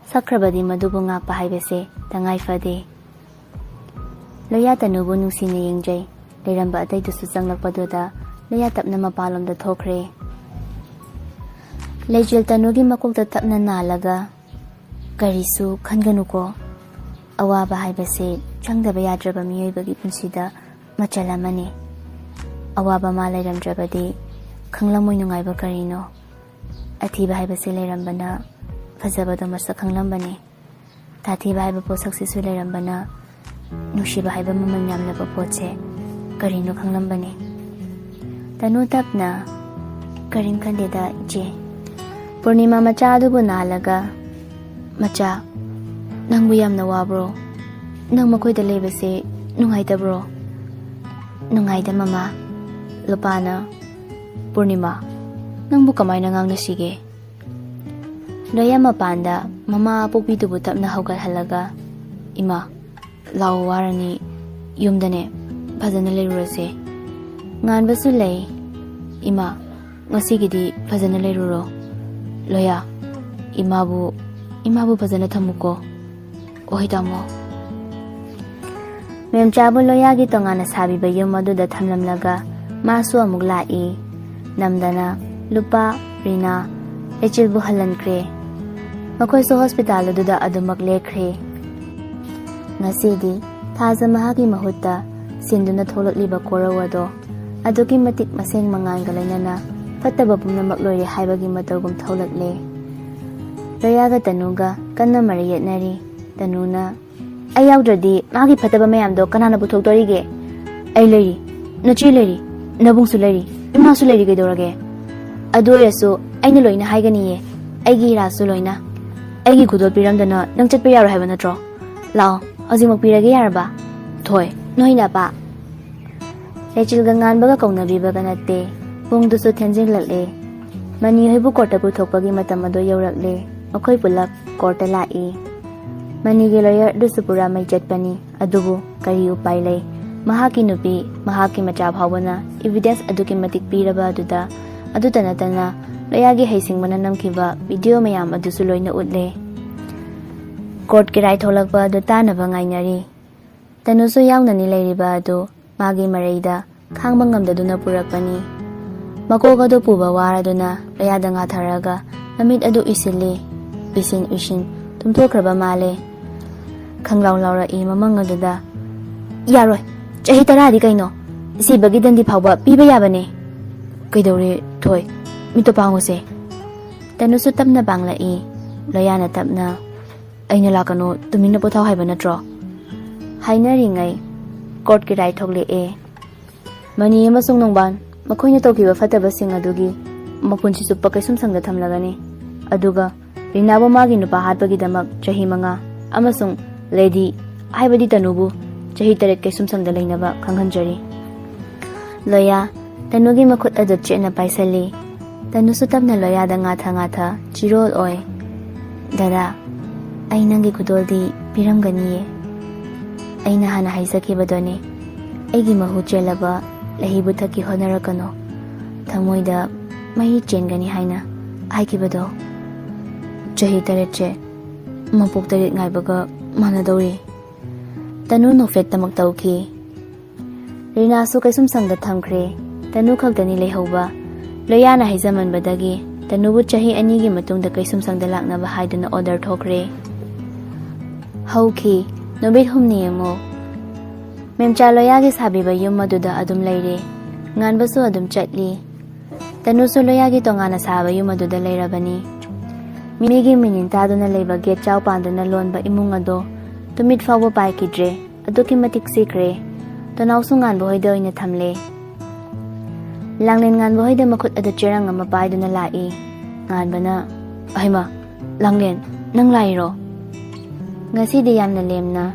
ꯁꯛꯈ꯭ꯔꯕꯗꯤ ꯃꯗꯨꯕꯨ ꯉꯥꯛꯄ ꯍꯥꯏꯕꯁꯦ ꯇꯉꯥꯏ ꯐꯗꯦ꯫ ꯂꯣꯌꯥ ꯇꯅꯨꯕꯨ ꯅꯨꯡꯁꯤꯅ ꯌꯦꯡꯖꯩ꯫ ꯂꯩꯔꯝꯕ ꯑꯇꯩꯗꯨꯁꯨ ꯆꯪꯂꯛꯄꯗꯨꯗ ꯂꯣꯌꯥ ꯇꯞꯅ ꯃꯄꯥꯟꯂꯣꯝꯗ ꯊꯣꯛꯈ꯭ꯔꯦ꯫ ꯂꯩꯆꯤꯜ ꯇꯅꯨꯒꯤ ꯃꯀꯣꯛꯇ ꯇꯞꯅ ꯅꯥꯜꯂꯒ, "ꯀꯔꯤꯁꯨ ꯈꯟꯒꯅꯨꯀꯣ꯫ ꯑꯋꯥꯕ ꯍꯥꯏꯕꯁꯦ ꯆꯪꯗꯕ ꯌꯥꯗ꯭ꯔꯕ ꯃꯤꯑꯣꯏꯕꯒꯤ ꯄꯨꯟꯁꯤꯗ ꯃꯆꯜ ꯑꯃꯅꯤ꯫ ꯑꯋꯥꯕ ꯃꯥ ꯂꯩꯔꯝꯗ꯭ꯔꯕꯗꯤ ꯈꯪꯂꯝꯃꯣꯏ ꯅꯨꯡꯉꯥꯏꯕ ꯀꯔꯤꯅꯣ꯫ ꯑꯊꯤꯕ ꯍꯥꯏꯕꯁꯦ ꯂꯩꯔꯝꯕꯅ ꯐꯖꯕꯗꯣ ꯃꯁꯛ ꯈꯪꯂꯝꯕꯅꯤ꯫ ꯇꯥꯊꯤꯕ ꯍꯥꯏꯕ ꯄꯣꯠꯁꯛꯁꯤꯁꯨ ꯂꯩꯔꯝꯕꯅ ꯅꯨꯡꯁꯤꯕ ꯍꯥꯏꯕ ꯃꯃꯜ ꯌꯥꯝꯂꯕ ꯄꯣꯠꯁꯦ ꯀꯔꯤꯅꯣ ꯈꯪꯂꯝꯕꯅꯤ꯫" ꯇꯅꯨ ꯇꯞꯅ, "ꯀꯔꯤꯝ ꯈꯟꯗꯦꯗ, ꯏꯆꯦ꯫" ꯄꯨꯔꯅꯤꯃꯥ ꯃꯆꯥ ꯑꯗꯨꯕꯨ ꯅꯥꯜꯂꯒ, "ꯃꯆꯥ, ꯅꯪꯕꯨ ꯌꯥꯝꯅ ꯋꯥꯕ꯭ꯔꯣ? ꯅꯪ ꯃꯈꯣꯏꯗ ꯂꯩꯕꯁꯦ ꯅꯨꯡꯉꯥꯏꯇꯕ꯭ꯔꯣ?" "ꯅꯨꯡꯉꯥꯏꯗ, ꯃꯃꯥ꯫" ꯂꯨꯄꯥꯅ, "ꯄꯨꯔꯅꯤꯃꯥ, ꯅꯪꯕꯨ ꯀꯃꯥꯏꯅ ꯉꯥꯡꯅꯁꯤꯒꯦ?" ꯂꯣꯌꯥ ꯃꯄꯥꯟꯗ ꯃꯃꯥ ꯑꯄꯣꯛꯄꯤꯗꯨꯕꯨ ꯇꯞꯅ ꯍꯧꯒꯠꯍꯜꯂꯒ, "ꯏꯃꯥ, ꯂꯥꯛꯑꯣ, ꯋꯥꯔꯅꯤ, ꯌꯨꯝꯗꯅꯦ ꯐꯖꯅ ꯂꯩꯔꯨꯔꯁꯦ꯫ ꯉꯥꯟꯕꯁꯨ ꯂꯩ꯫ ꯏꯃꯥ, ꯉꯁꯤꯒꯤꯗꯤ ꯐꯖꯅ ꯂꯩꯔꯨꯔꯣ꯫ ꯂꯣꯌꯥ, ꯏꯃꯥꯕꯨ, ꯏꯃꯥꯕꯨ ꯐꯖꯅ ꯊꯝꯃꯨꯀꯣ꯫" ꯑꯣꯏ ꯇꯥꯃꯣ꯫ ꯃꯦꯝꯆꯥꯕꯨ ꯂꯣꯌꯥꯒꯤ ꯇꯣꯉꯥꯟꯅ ꯁꯥꯕꯤꯕ ꯌꯨꯝ ꯑꯗꯨꯗ ꯊꯝꯂꯝꯂꯒ ꯃꯥꯁꯨ ꯑꯃꯨꯛ ꯂꯥꯛꯏ꯫ ꯅꯝꯗꯅ ꯂꯨꯄꯥ, ꯔꯤꯅꯥ, ꯔꯦꯆꯤꯜꯕꯨ ꯍꯜꯍꯟꯈ꯭ꯔꯦ꯫ ꯃꯈꯣꯏꯁꯨ ꯍꯣꯁꯄꯤꯇꯥꯜ ꯑꯗꯨꯗ ꯑꯗꯨꯃꯛ ꯂꯦꯛꯈ꯭ꯔꯦ꯫ ꯉꯁꯤꯗꯤ ꯊꯥꯖ ꯃꯍꯥꯛꯀꯤ ꯃꯍꯨꯠꯇ ꯁꯤꯟꯗꯨꯅ ꯊꯣꯛꯂꯛꯂꯤꯕ ꯀꯣꯔꯧ ꯑꯗꯣ ꯑꯗꯨꯛꯀꯤ ꯃꯇꯤꯛ ꯃꯁꯦꯡ ꯃꯉꯥꯜꯒ ꯂꯣꯏꯅꯅ ꯐꯠꯇꯕ ꯄꯨꯝꯅꯃꯛ ꯂꯣꯏꯔꯦ ꯍꯥꯏꯕꯒꯤ ꯃꯇꯧꯒꯨꯝ ꯊꯣꯛꯂꯛꯂꯦ꯫ ꯂꯣꯌꯥꯒ ꯇꯅꯨꯒ ꯀꯟꯅ ꯃꯔꯩ ꯌꯦꯠꯅꯔꯤ꯫ ꯇꯅꯨꯅ, "ꯑꯩ ꯌꯥꯎꯗ꯭ꯔꯗꯤ ꯃꯥꯒꯤ ꯐꯠꯇꯕ ꯃꯌꯥꯝꯗꯣ ꯀꯅꯥꯅ ꯄꯨꯊꯣꯛꯇꯣꯔꯤꯒꯦ? ꯑꯩ ꯂꯩꯔꯤ, ꯅꯆꯦ ꯂꯩꯔꯤ, ꯅꯕꯨꯡꯁꯨ ꯂꯩꯔꯤ, ꯏꯃꯥꯁꯨ ꯂꯩꯔꯤ, ꯀꯩꯗꯧꯔꯒꯦ? ꯑꯗꯨ ꯑꯣꯏꯔꯁꯨ ꯑꯩꯅ ꯂꯣꯏꯅ ꯍꯥꯏꯒꯅꯤꯌꯦ, ꯑꯩꯒꯤ ꯏꯔꯥꯁꯨ ꯂꯣꯏꯅ꯫ ꯑꯩꯒꯤ ꯈꯨꯗꯣꯜ ꯄꯤꯔꯝꯗꯅ ꯅꯪ ꯆꯠꯄ ꯌꯥꯔꯣꯏ ꯍꯥꯏꯕ ꯅꯠꯇ꯭ꯔꯣ? ꯂꯥꯛꯑꯣ, ꯍꯧꯖꯤꯛꯃꯛ ꯄꯤꯔꯒꯦ ꯌꯥꯔꯕ? ꯊꯣꯏ, ꯅꯣꯏ ꯅꯄꯥ?" ꯔꯦꯆꯤꯜꯒ ꯉꯥꯟꯕꯒ ꯀꯧꯅꯕꯤꯕꯒ ꯅꯠꯇꯦ꯫ ꯄꯨꯡꯗꯨꯁꯨ ꯊꯦꯡꯖꯤꯜꯂꯛꯂꯦ꯫ ꯃꯅꯤ ꯍꯣꯏꯕꯨ ꯀꯣꯔꯠꯇ ꯄꯨꯊꯣꯛꯄꯒꯤ ꯃꯇꯝ ꯑꯗꯨ ꯌꯧꯔꯛꯂꯦ꯫ ꯃꯈꯣꯏ ꯄꯨꯂꯞ ꯀꯣꯔꯠꯇ ꯂꯥꯛꯏ꯫ ꯃꯅꯤꯒꯤ ꯂꯣꯌꯔ ꯑꯗꯨꯁꯨ ꯄꯨꯔꯥ ꯃꯩ ꯆꯠꯄꯅꯤ꯫ ꯑꯗꯨꯕꯨ ꯀꯔꯤ ꯎꯄꯥꯏ ꯂꯩ? ꯃꯍꯥꯛꯀꯤ ꯅꯨꯄꯤ, ꯃꯍꯥꯛꯀꯤ ꯃꯆꯥ ꯐꯥꯎꯕꯅ ꯏꯕꯤꯗꯦꯟꯁ ꯑꯗꯨꯛꯀꯤ ꯃꯇꯤꯛ ꯄꯤꯔꯕ ꯑꯗꯨꯗ, ꯑꯗꯨꯇ ꯅꯠꯇꯅ ꯂꯣꯌꯥꯒꯤ ꯍꯩꯁꯤꯡꯕꯅ ꯅꯝꯈꯤꯕ ꯚꯤꯗꯤꯑꯣ ꯃꯌꯥꯝ ꯑꯗꯨꯁꯨ ꯂꯣꯏꯅ ꯎꯠꯂꯦ꯫ ꯀꯣꯔꯠꯀꯤ ꯔꯥꯏ ꯊꯣꯛꯂꯛꯄ ꯑꯗꯨ ꯇꯥꯅꯕ ꯉꯥꯏꯅꯔꯤ꯫ ꯇꯅꯨꯁꯨ ꯌꯥꯎꯅꯅꯤ ꯂꯩꯔꯤꯕ ꯑꯗꯨ ꯃꯥꯒꯤ ꯃꯔꯩꯗ ꯈꯥꯡꯕ ꯉꯝꯗꯗꯨꯅ ꯄꯨꯔꯛꯄꯅꯤ꯫ ꯃꯀꯣꯛ ꯑꯗꯨ ꯄꯨꯕ ꯋꯥꯔꯗꯨꯅ ꯂꯣꯌꯥꯗ ꯉꯥꯊꯔꯒ ꯃꯃꯤꯠ ꯑꯗꯨ ꯎꯏꯁꯤꯜꯂꯤ꯫ ꯎꯏꯁꯤꯟ ꯎꯏꯁꯤꯟ ꯇꯨꯝꯊꯣꯛꯈ꯭ꯔꯕ ꯃꯥꯜꯂꯦ꯫ ꯈꯪꯂꯥꯎ ꯂꯥꯎꯔꯛꯏ ꯃꯃꯪ ꯑꯗꯨꯗ, "ꯌꯥꯔꯣꯏ, ꯆꯍꯤ ꯇꯔꯥꯗꯤ ꯀꯩꯅꯣ? ꯁꯤꯕꯒꯤ ꯗꯟꯗꯤ ꯐꯥꯎꯕ ꯄꯤꯕ ꯌꯥꯕꯅꯦ꯫ ꯀꯩꯗꯧꯔꯦ ꯊꯣꯏ? ꯃꯤꯠꯇꯣ ꯄꯥꯡꯉꯨꯁꯦ꯫" ꯇꯅꯨꯁꯨ ꯇꯞꯅ ꯄꯥꯡꯂꯛꯏ꯫ ꯂꯣꯌꯥꯅ ꯇꯞꯅ, "ꯑꯩꯅ ꯂꯥꯛꯀꯅꯨ, ꯇꯨꯃꯤꯟꯅ ꯄꯣꯊꯥꯎ ꯍꯥꯏꯕ ꯅꯠꯇ꯭ꯔꯣ?" ꯍꯥꯏꯅꯔꯤꯉꯩ ꯀꯣꯔꯠꯀꯤ ꯔꯥꯏ ꯊꯣꯛꯂꯛꯑꯦ꯫ ꯃꯅꯤ ꯑꯃꯁꯨꯡ ꯅꯣꯡꯕꯥꯟ ꯃꯈꯣꯏꯅ ꯇꯧꯈꯤꯕ ꯐꯠꯇꯕꯁꯤꯡ ꯑꯗꯨꯒꯤ ꯃꯄꯨꯟꯁꯤ ꯆꯨꯞꯄ ꯀꯩꯁꯨꯝꯁꯪꯗ ꯊꯝꯂꯒꯅꯤ꯫ ꯑꯗꯨꯒ ꯔꯤꯅꯥꯕꯨ ꯃꯥꯒꯤ ꯅꯨꯄꯥ ꯍꯥꯠꯄꯒꯤꯗꯃꯛ ꯆꯍꯤ ꯃꯉꯥ ꯑꯃꯁꯨꯡ ꯂꯦꯗꯤ, ꯍꯥꯏꯕꯗꯤ ꯇꯅꯨꯕꯨ, ꯆꯍꯤ ꯇꯔꯦꯠ ꯀꯩꯁꯨꯝꯁꯪꯗ ꯂꯩꯅꯕ ꯈꯪꯍꯟꯖꯔꯤ꯫ ꯂꯣꯌꯥ ꯇꯅꯨꯒꯤ ꯃꯈꯨꯠ ꯑꯗꯨ ꯆꯦꯠꯅ ꯄꯥꯏꯁꯜꯂꯤ꯫ ꯇꯅꯨꯁꯨ ꯇꯞꯅ ꯂꯣꯌꯥꯗ ꯉꯥꯊ ꯉꯥꯊ ꯆꯤꯔꯣꯜ ꯑꯣꯏ꯫ "ꯗꯗꯥ, ꯑꯩ ꯅꯪꯒꯤ ꯈꯨꯗꯣꯜꯗꯤ ꯄꯤꯔꯝꯒꯅꯤꯌꯦ꯫ ꯑꯩꯅ ꯍꯥꯟꯅ ꯍꯥꯏꯖꯈꯤꯕꯗꯨꯅꯤ, ꯑꯩꯒꯤ ꯃꯍꯨ ꯆꯦꯜꯂꯕ ꯂꯩꯍꯩ ꯕꯨꯊꯛꯀꯤ ꯍꯣꯠꯅꯔꯛꯀꯅꯨ, ꯊꯃꯣꯏꯗ ꯃꯍꯤ ꯆꯦꯟꯒꯅꯤ ꯍꯥꯏꯅ ꯍꯥꯏꯈꯤꯕꯗꯣ꯫ ꯆꯍꯤ ꯇꯔꯦꯠꯁꯦ ꯃꯄꯣꯛ ꯇꯔꯦꯠ ꯉꯥꯏꯕꯒ ꯃꯥꯟꯅꯗꯧꯔꯤ꯫ ꯇꯅꯨ ꯅꯣꯐꯦꯠꯇꯃꯛ ꯇꯧꯈꯤ꯫ ꯔꯤꯅꯥꯁꯨ ꯀꯩꯁꯨꯝꯁꯪꯗ ꯊꯝꯈ꯭ꯔꯦ꯫ ꯇꯅꯨ ꯈꯛꯇꯅꯤ ꯂꯩꯍꯧꯕ꯫ ꯂꯣꯌꯥꯅ ꯍꯥꯏꯖꯃꯟꯕꯗꯒꯤ ꯇꯅꯨꯕꯨ ꯆꯍꯤ ꯑꯅꯤꯒꯤ ꯃꯇꯨꯡꯗ ꯀꯩꯁꯨꯝꯁꯪꯗ ꯂꯥꯛꯅꯕ ꯍꯥꯏꯗꯨꯅ ꯑꯣꯔꯗꯔ ꯊꯣꯛꯈ꯭ꯔꯦ꯫ ꯍꯧꯈꯤ ꯅꯨꯃꯤꯠ ꯍꯨꯝꯅꯤ ꯑꯃꯨꯛ꯫ ꯃꯦꯝꯆꯥ ꯂꯣꯌꯥꯒꯤ ꯁꯥꯕꯤꯕ ꯌꯨꯝ ꯑꯗꯨꯗ ꯑꯗꯨꯝ ꯂꯩꯔꯦ꯫ ꯉꯥꯟꯕꯁꯨ ꯑꯗꯨꯝ ꯆꯠꯂꯤ꯫ ꯇꯅꯨꯁꯨ ꯂꯣꯌꯥꯒꯤ ꯇꯣꯉꯥꯟꯅ ꯁꯥꯕ ꯌꯨꯝ ꯑꯗꯨꯗ ꯂꯩꯔꯕꯅꯤ꯫ ꯃꯤꯒꯤ ꯃꯤꯅꯤꯟ ꯇꯥꯗꯨꯅ ꯂꯩꯕ ꯒꯦꯠ ꯆꯥꯎ ꯄꯥꯟꯗꯨꯅ ꯂꯣꯟꯕ ꯏꯃꯨꯡ ꯑꯗꯣ ꯇꯨꯃꯤꯠ ꯐꯥꯎꯕ ꯄꯥꯏꯈꯤꯗ꯭ꯔꯦ꯫ ꯑꯗꯨꯛꯀꯤ ꯃꯇꯤꯛ ꯁꯤꯈ꯭ꯔꯦ꯫ ꯇꯣꯅꯥꯎꯁꯨ ꯉꯥꯟꯕ ꯍꯣꯏꯗ ꯑꯣꯏꯅ ꯊꯝꯂꯦ꯫ ꯂꯥꯡꯂꯦꯟ ꯉꯥꯟꯕ ꯍꯣꯏꯗ ꯃꯈꯨꯠ ꯑꯗꯨ ꯆꯦꯔꯪ ꯑꯃ ꯄꯥꯏꯗꯨꯅ ꯂꯥꯛꯏ꯫ ꯉꯥꯟꯕꯅ, "ꯑꯍꯩꯃ, ꯂꯥꯡꯂꯦꯟ, ꯅꯪ ꯂꯥꯛꯏꯔꯣ? ꯉꯁꯤꯗꯤ ꯌꯥꯝꯅ ꯂꯦꯝꯅ꯫"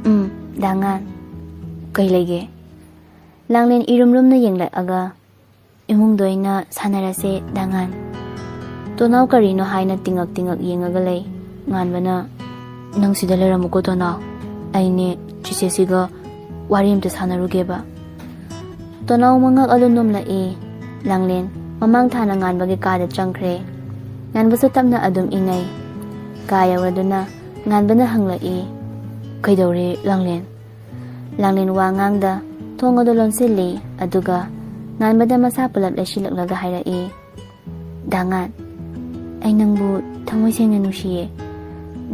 "ꯎꯝ, ꯗꯥ ꯉꯥꯟ꯫ ꯀꯩ ꯂꯩꯒꯦ?" ꯂꯥꯡꯂꯦꯟ ꯏꯔꯨꯝ ꯂꯨꯝꯅ ꯌꯦꯡꯂꯛꯑꯒ, "ꯏꯃꯨꯡꯗ ꯑꯣꯏꯅ ꯁꯥꯟꯅꯔꯁꯦ, ꯗꯥ ꯉꯥꯟ꯫" ꯇꯣꯅꯥꯎ ꯀꯔꯤꯅꯣ ꯍꯥꯏꯅ ꯇꯤꯡꯉꯛ ꯇꯤꯡꯉꯛ ꯌꯦꯡꯉꯒ ꯂꯩ꯫ ꯉꯥꯟꯕꯅ, "ꯅꯪ ꯁꯤꯗ ꯂꯩꯔꯝꯃꯨꯀꯣ ꯇꯣꯅꯥꯎ, ꯑꯩꯅꯦ ꯆꯤꯆꯦꯁꯤꯒ ꯋꯥꯔꯤ ꯑꯝꯇ ꯁꯥꯟꯅꯔꯨꯒꯦꯕ꯫" ꯇꯣꯅꯥꯎ ꯃꯉꯛ ꯑꯗꯨ ꯅꯣꯝꯂꯛꯏ꯫ ꯂꯥꯡꯂꯦꯟ ꯃꯃꯥꯡ ꯊꯥꯅ ꯉꯥꯟꯕꯒꯤ ꯀꯥꯗ ꯆꯪꯈ꯭ꯔꯦ꯫ ꯉꯥꯟꯕꯁꯨ ꯇꯞꯅ ꯑꯗꯨꯝ ꯏꯪꯉꯩ꯫ ꯀꯥ ꯌꯧꯔꯗꯨꯅ ꯉꯥꯟꯕꯅ ꯍꯪꯂꯛꯏ, "ꯀꯩꯗꯧꯔꯦ ꯂꯥꯡꯂꯦꯟ?" ꯂꯥꯡꯂꯦꯟ ꯋꯥ ꯉꯥꯡꯗ ꯊꯣꯡ ꯑꯗꯨ ꯂꯣꯟꯁꯤꯜꯂꯤ, ꯑꯗꯨꯒ ꯉꯥꯟꯕꯗ ꯃꯁꯥ ꯄꯨꯂꯞ ꯂꯩꯁꯤꯜꯂꯛꯂꯒ ꯍꯥꯏꯔꯛꯏ, "ꯗꯥ ꯉꯥꯟ, ꯑꯩ ꯅꯪꯕꯨ ꯊꯃꯣꯏ ꯁꯦꯡꯅ ꯅꯨꯡꯁꯤꯌꯦ꯫"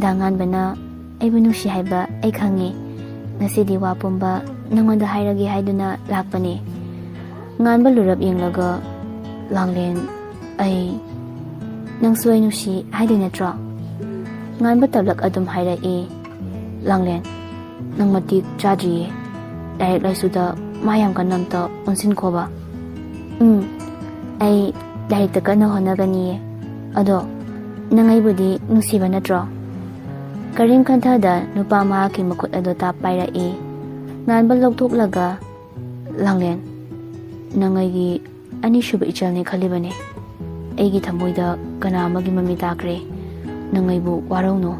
ꯗꯥ ꯉꯥꯟꯕꯅ, "ꯑꯩꯕꯨ ꯅꯨꯡꯁꯤ ꯍꯥꯏꯕ ꯑꯩ ꯈꯪꯉꯦ꯫ ꯉꯁꯤꯗꯤ ꯋꯥ ꯄꯨꯝꯕ ꯅꯪꯉꯣꯟꯗ ꯍꯥꯏꯔꯒꯦ ꯍꯥꯏꯗꯨꯅ ꯂꯥꯛꯄꯅꯦ꯫" ꯉꯥꯟꯕ ꯂꯨꯔꯞ ꯌꯦꯡꯂꯒ, "ꯂꯥꯡꯂꯦꯟ, ꯑꯩ ꯅꯪꯁꯨ ꯑꯩ ꯅꯨꯡꯁꯤ ꯍꯥꯏꯗꯣꯏ ꯅꯠꯇ꯭ꯔꯣ?" ꯉꯥꯟꯕ ꯇꯞꯂꯛ ꯑꯗꯨꯝ ꯍꯥꯏꯔꯛꯏ, "ꯂꯥꯡꯂꯦꯟ, ꯅꯪ ꯃꯇꯤꯛ ꯆꯥꯗ꯭ꯔꯤꯌꯦ꯫ ꯂꯥꯏꯔꯤꯛ ꯂꯥꯏꯁꯨꯗ ꯃꯥꯏ ꯌꯥꯝ ꯀꯟꯅ ꯑꯝꯇ ꯑꯣꯟꯁꯤꯟꯈꯣꯕ꯫" "ꯎꯝ, ꯑꯩ ꯂꯥꯏꯔꯤꯛꯇ ꯀꯟꯅ ꯍꯣꯠꯅꯒꯅꯤꯌꯦ꯫ ꯑꯗꯣ ꯅꯪ ꯑꯩꯕꯨꯗꯤ ꯅꯨꯡꯁꯤꯕ ꯅꯠꯇ꯭ꯔꯣ?" ꯀꯔꯤꯝ ꯈꯟꯊꯗ ꯅꯨꯄꯥ ꯃꯍꯥꯛꯀꯤ ꯃꯈꯨꯠ ꯑꯗꯨ ꯇꯥꯞ ꯄꯥꯏꯔꯛꯏ꯫ ꯉꯥꯟꯕ ꯂꯧꯊꯣꯛꯂꯒ, "ꯂꯥꯡꯂꯦꯟ, ꯅꯪ ꯑꯩꯒꯤ ꯑꯅꯤꯁꯨꯕ ꯏꯆꯜꯅꯦ ꯈꯜꯂꯤꯕꯅꯦ꯫ ꯑꯩꯒꯤ ꯊꯃꯣꯏꯗ ꯀꯅꯥ ꯑꯃꯒꯤ ꯃꯃꯤ ꯇꯥꯈ꯭ꯔꯦ꯫ ꯅꯪ ꯑꯩꯕꯨ ꯋꯥꯔꯧꯅꯨ꯫"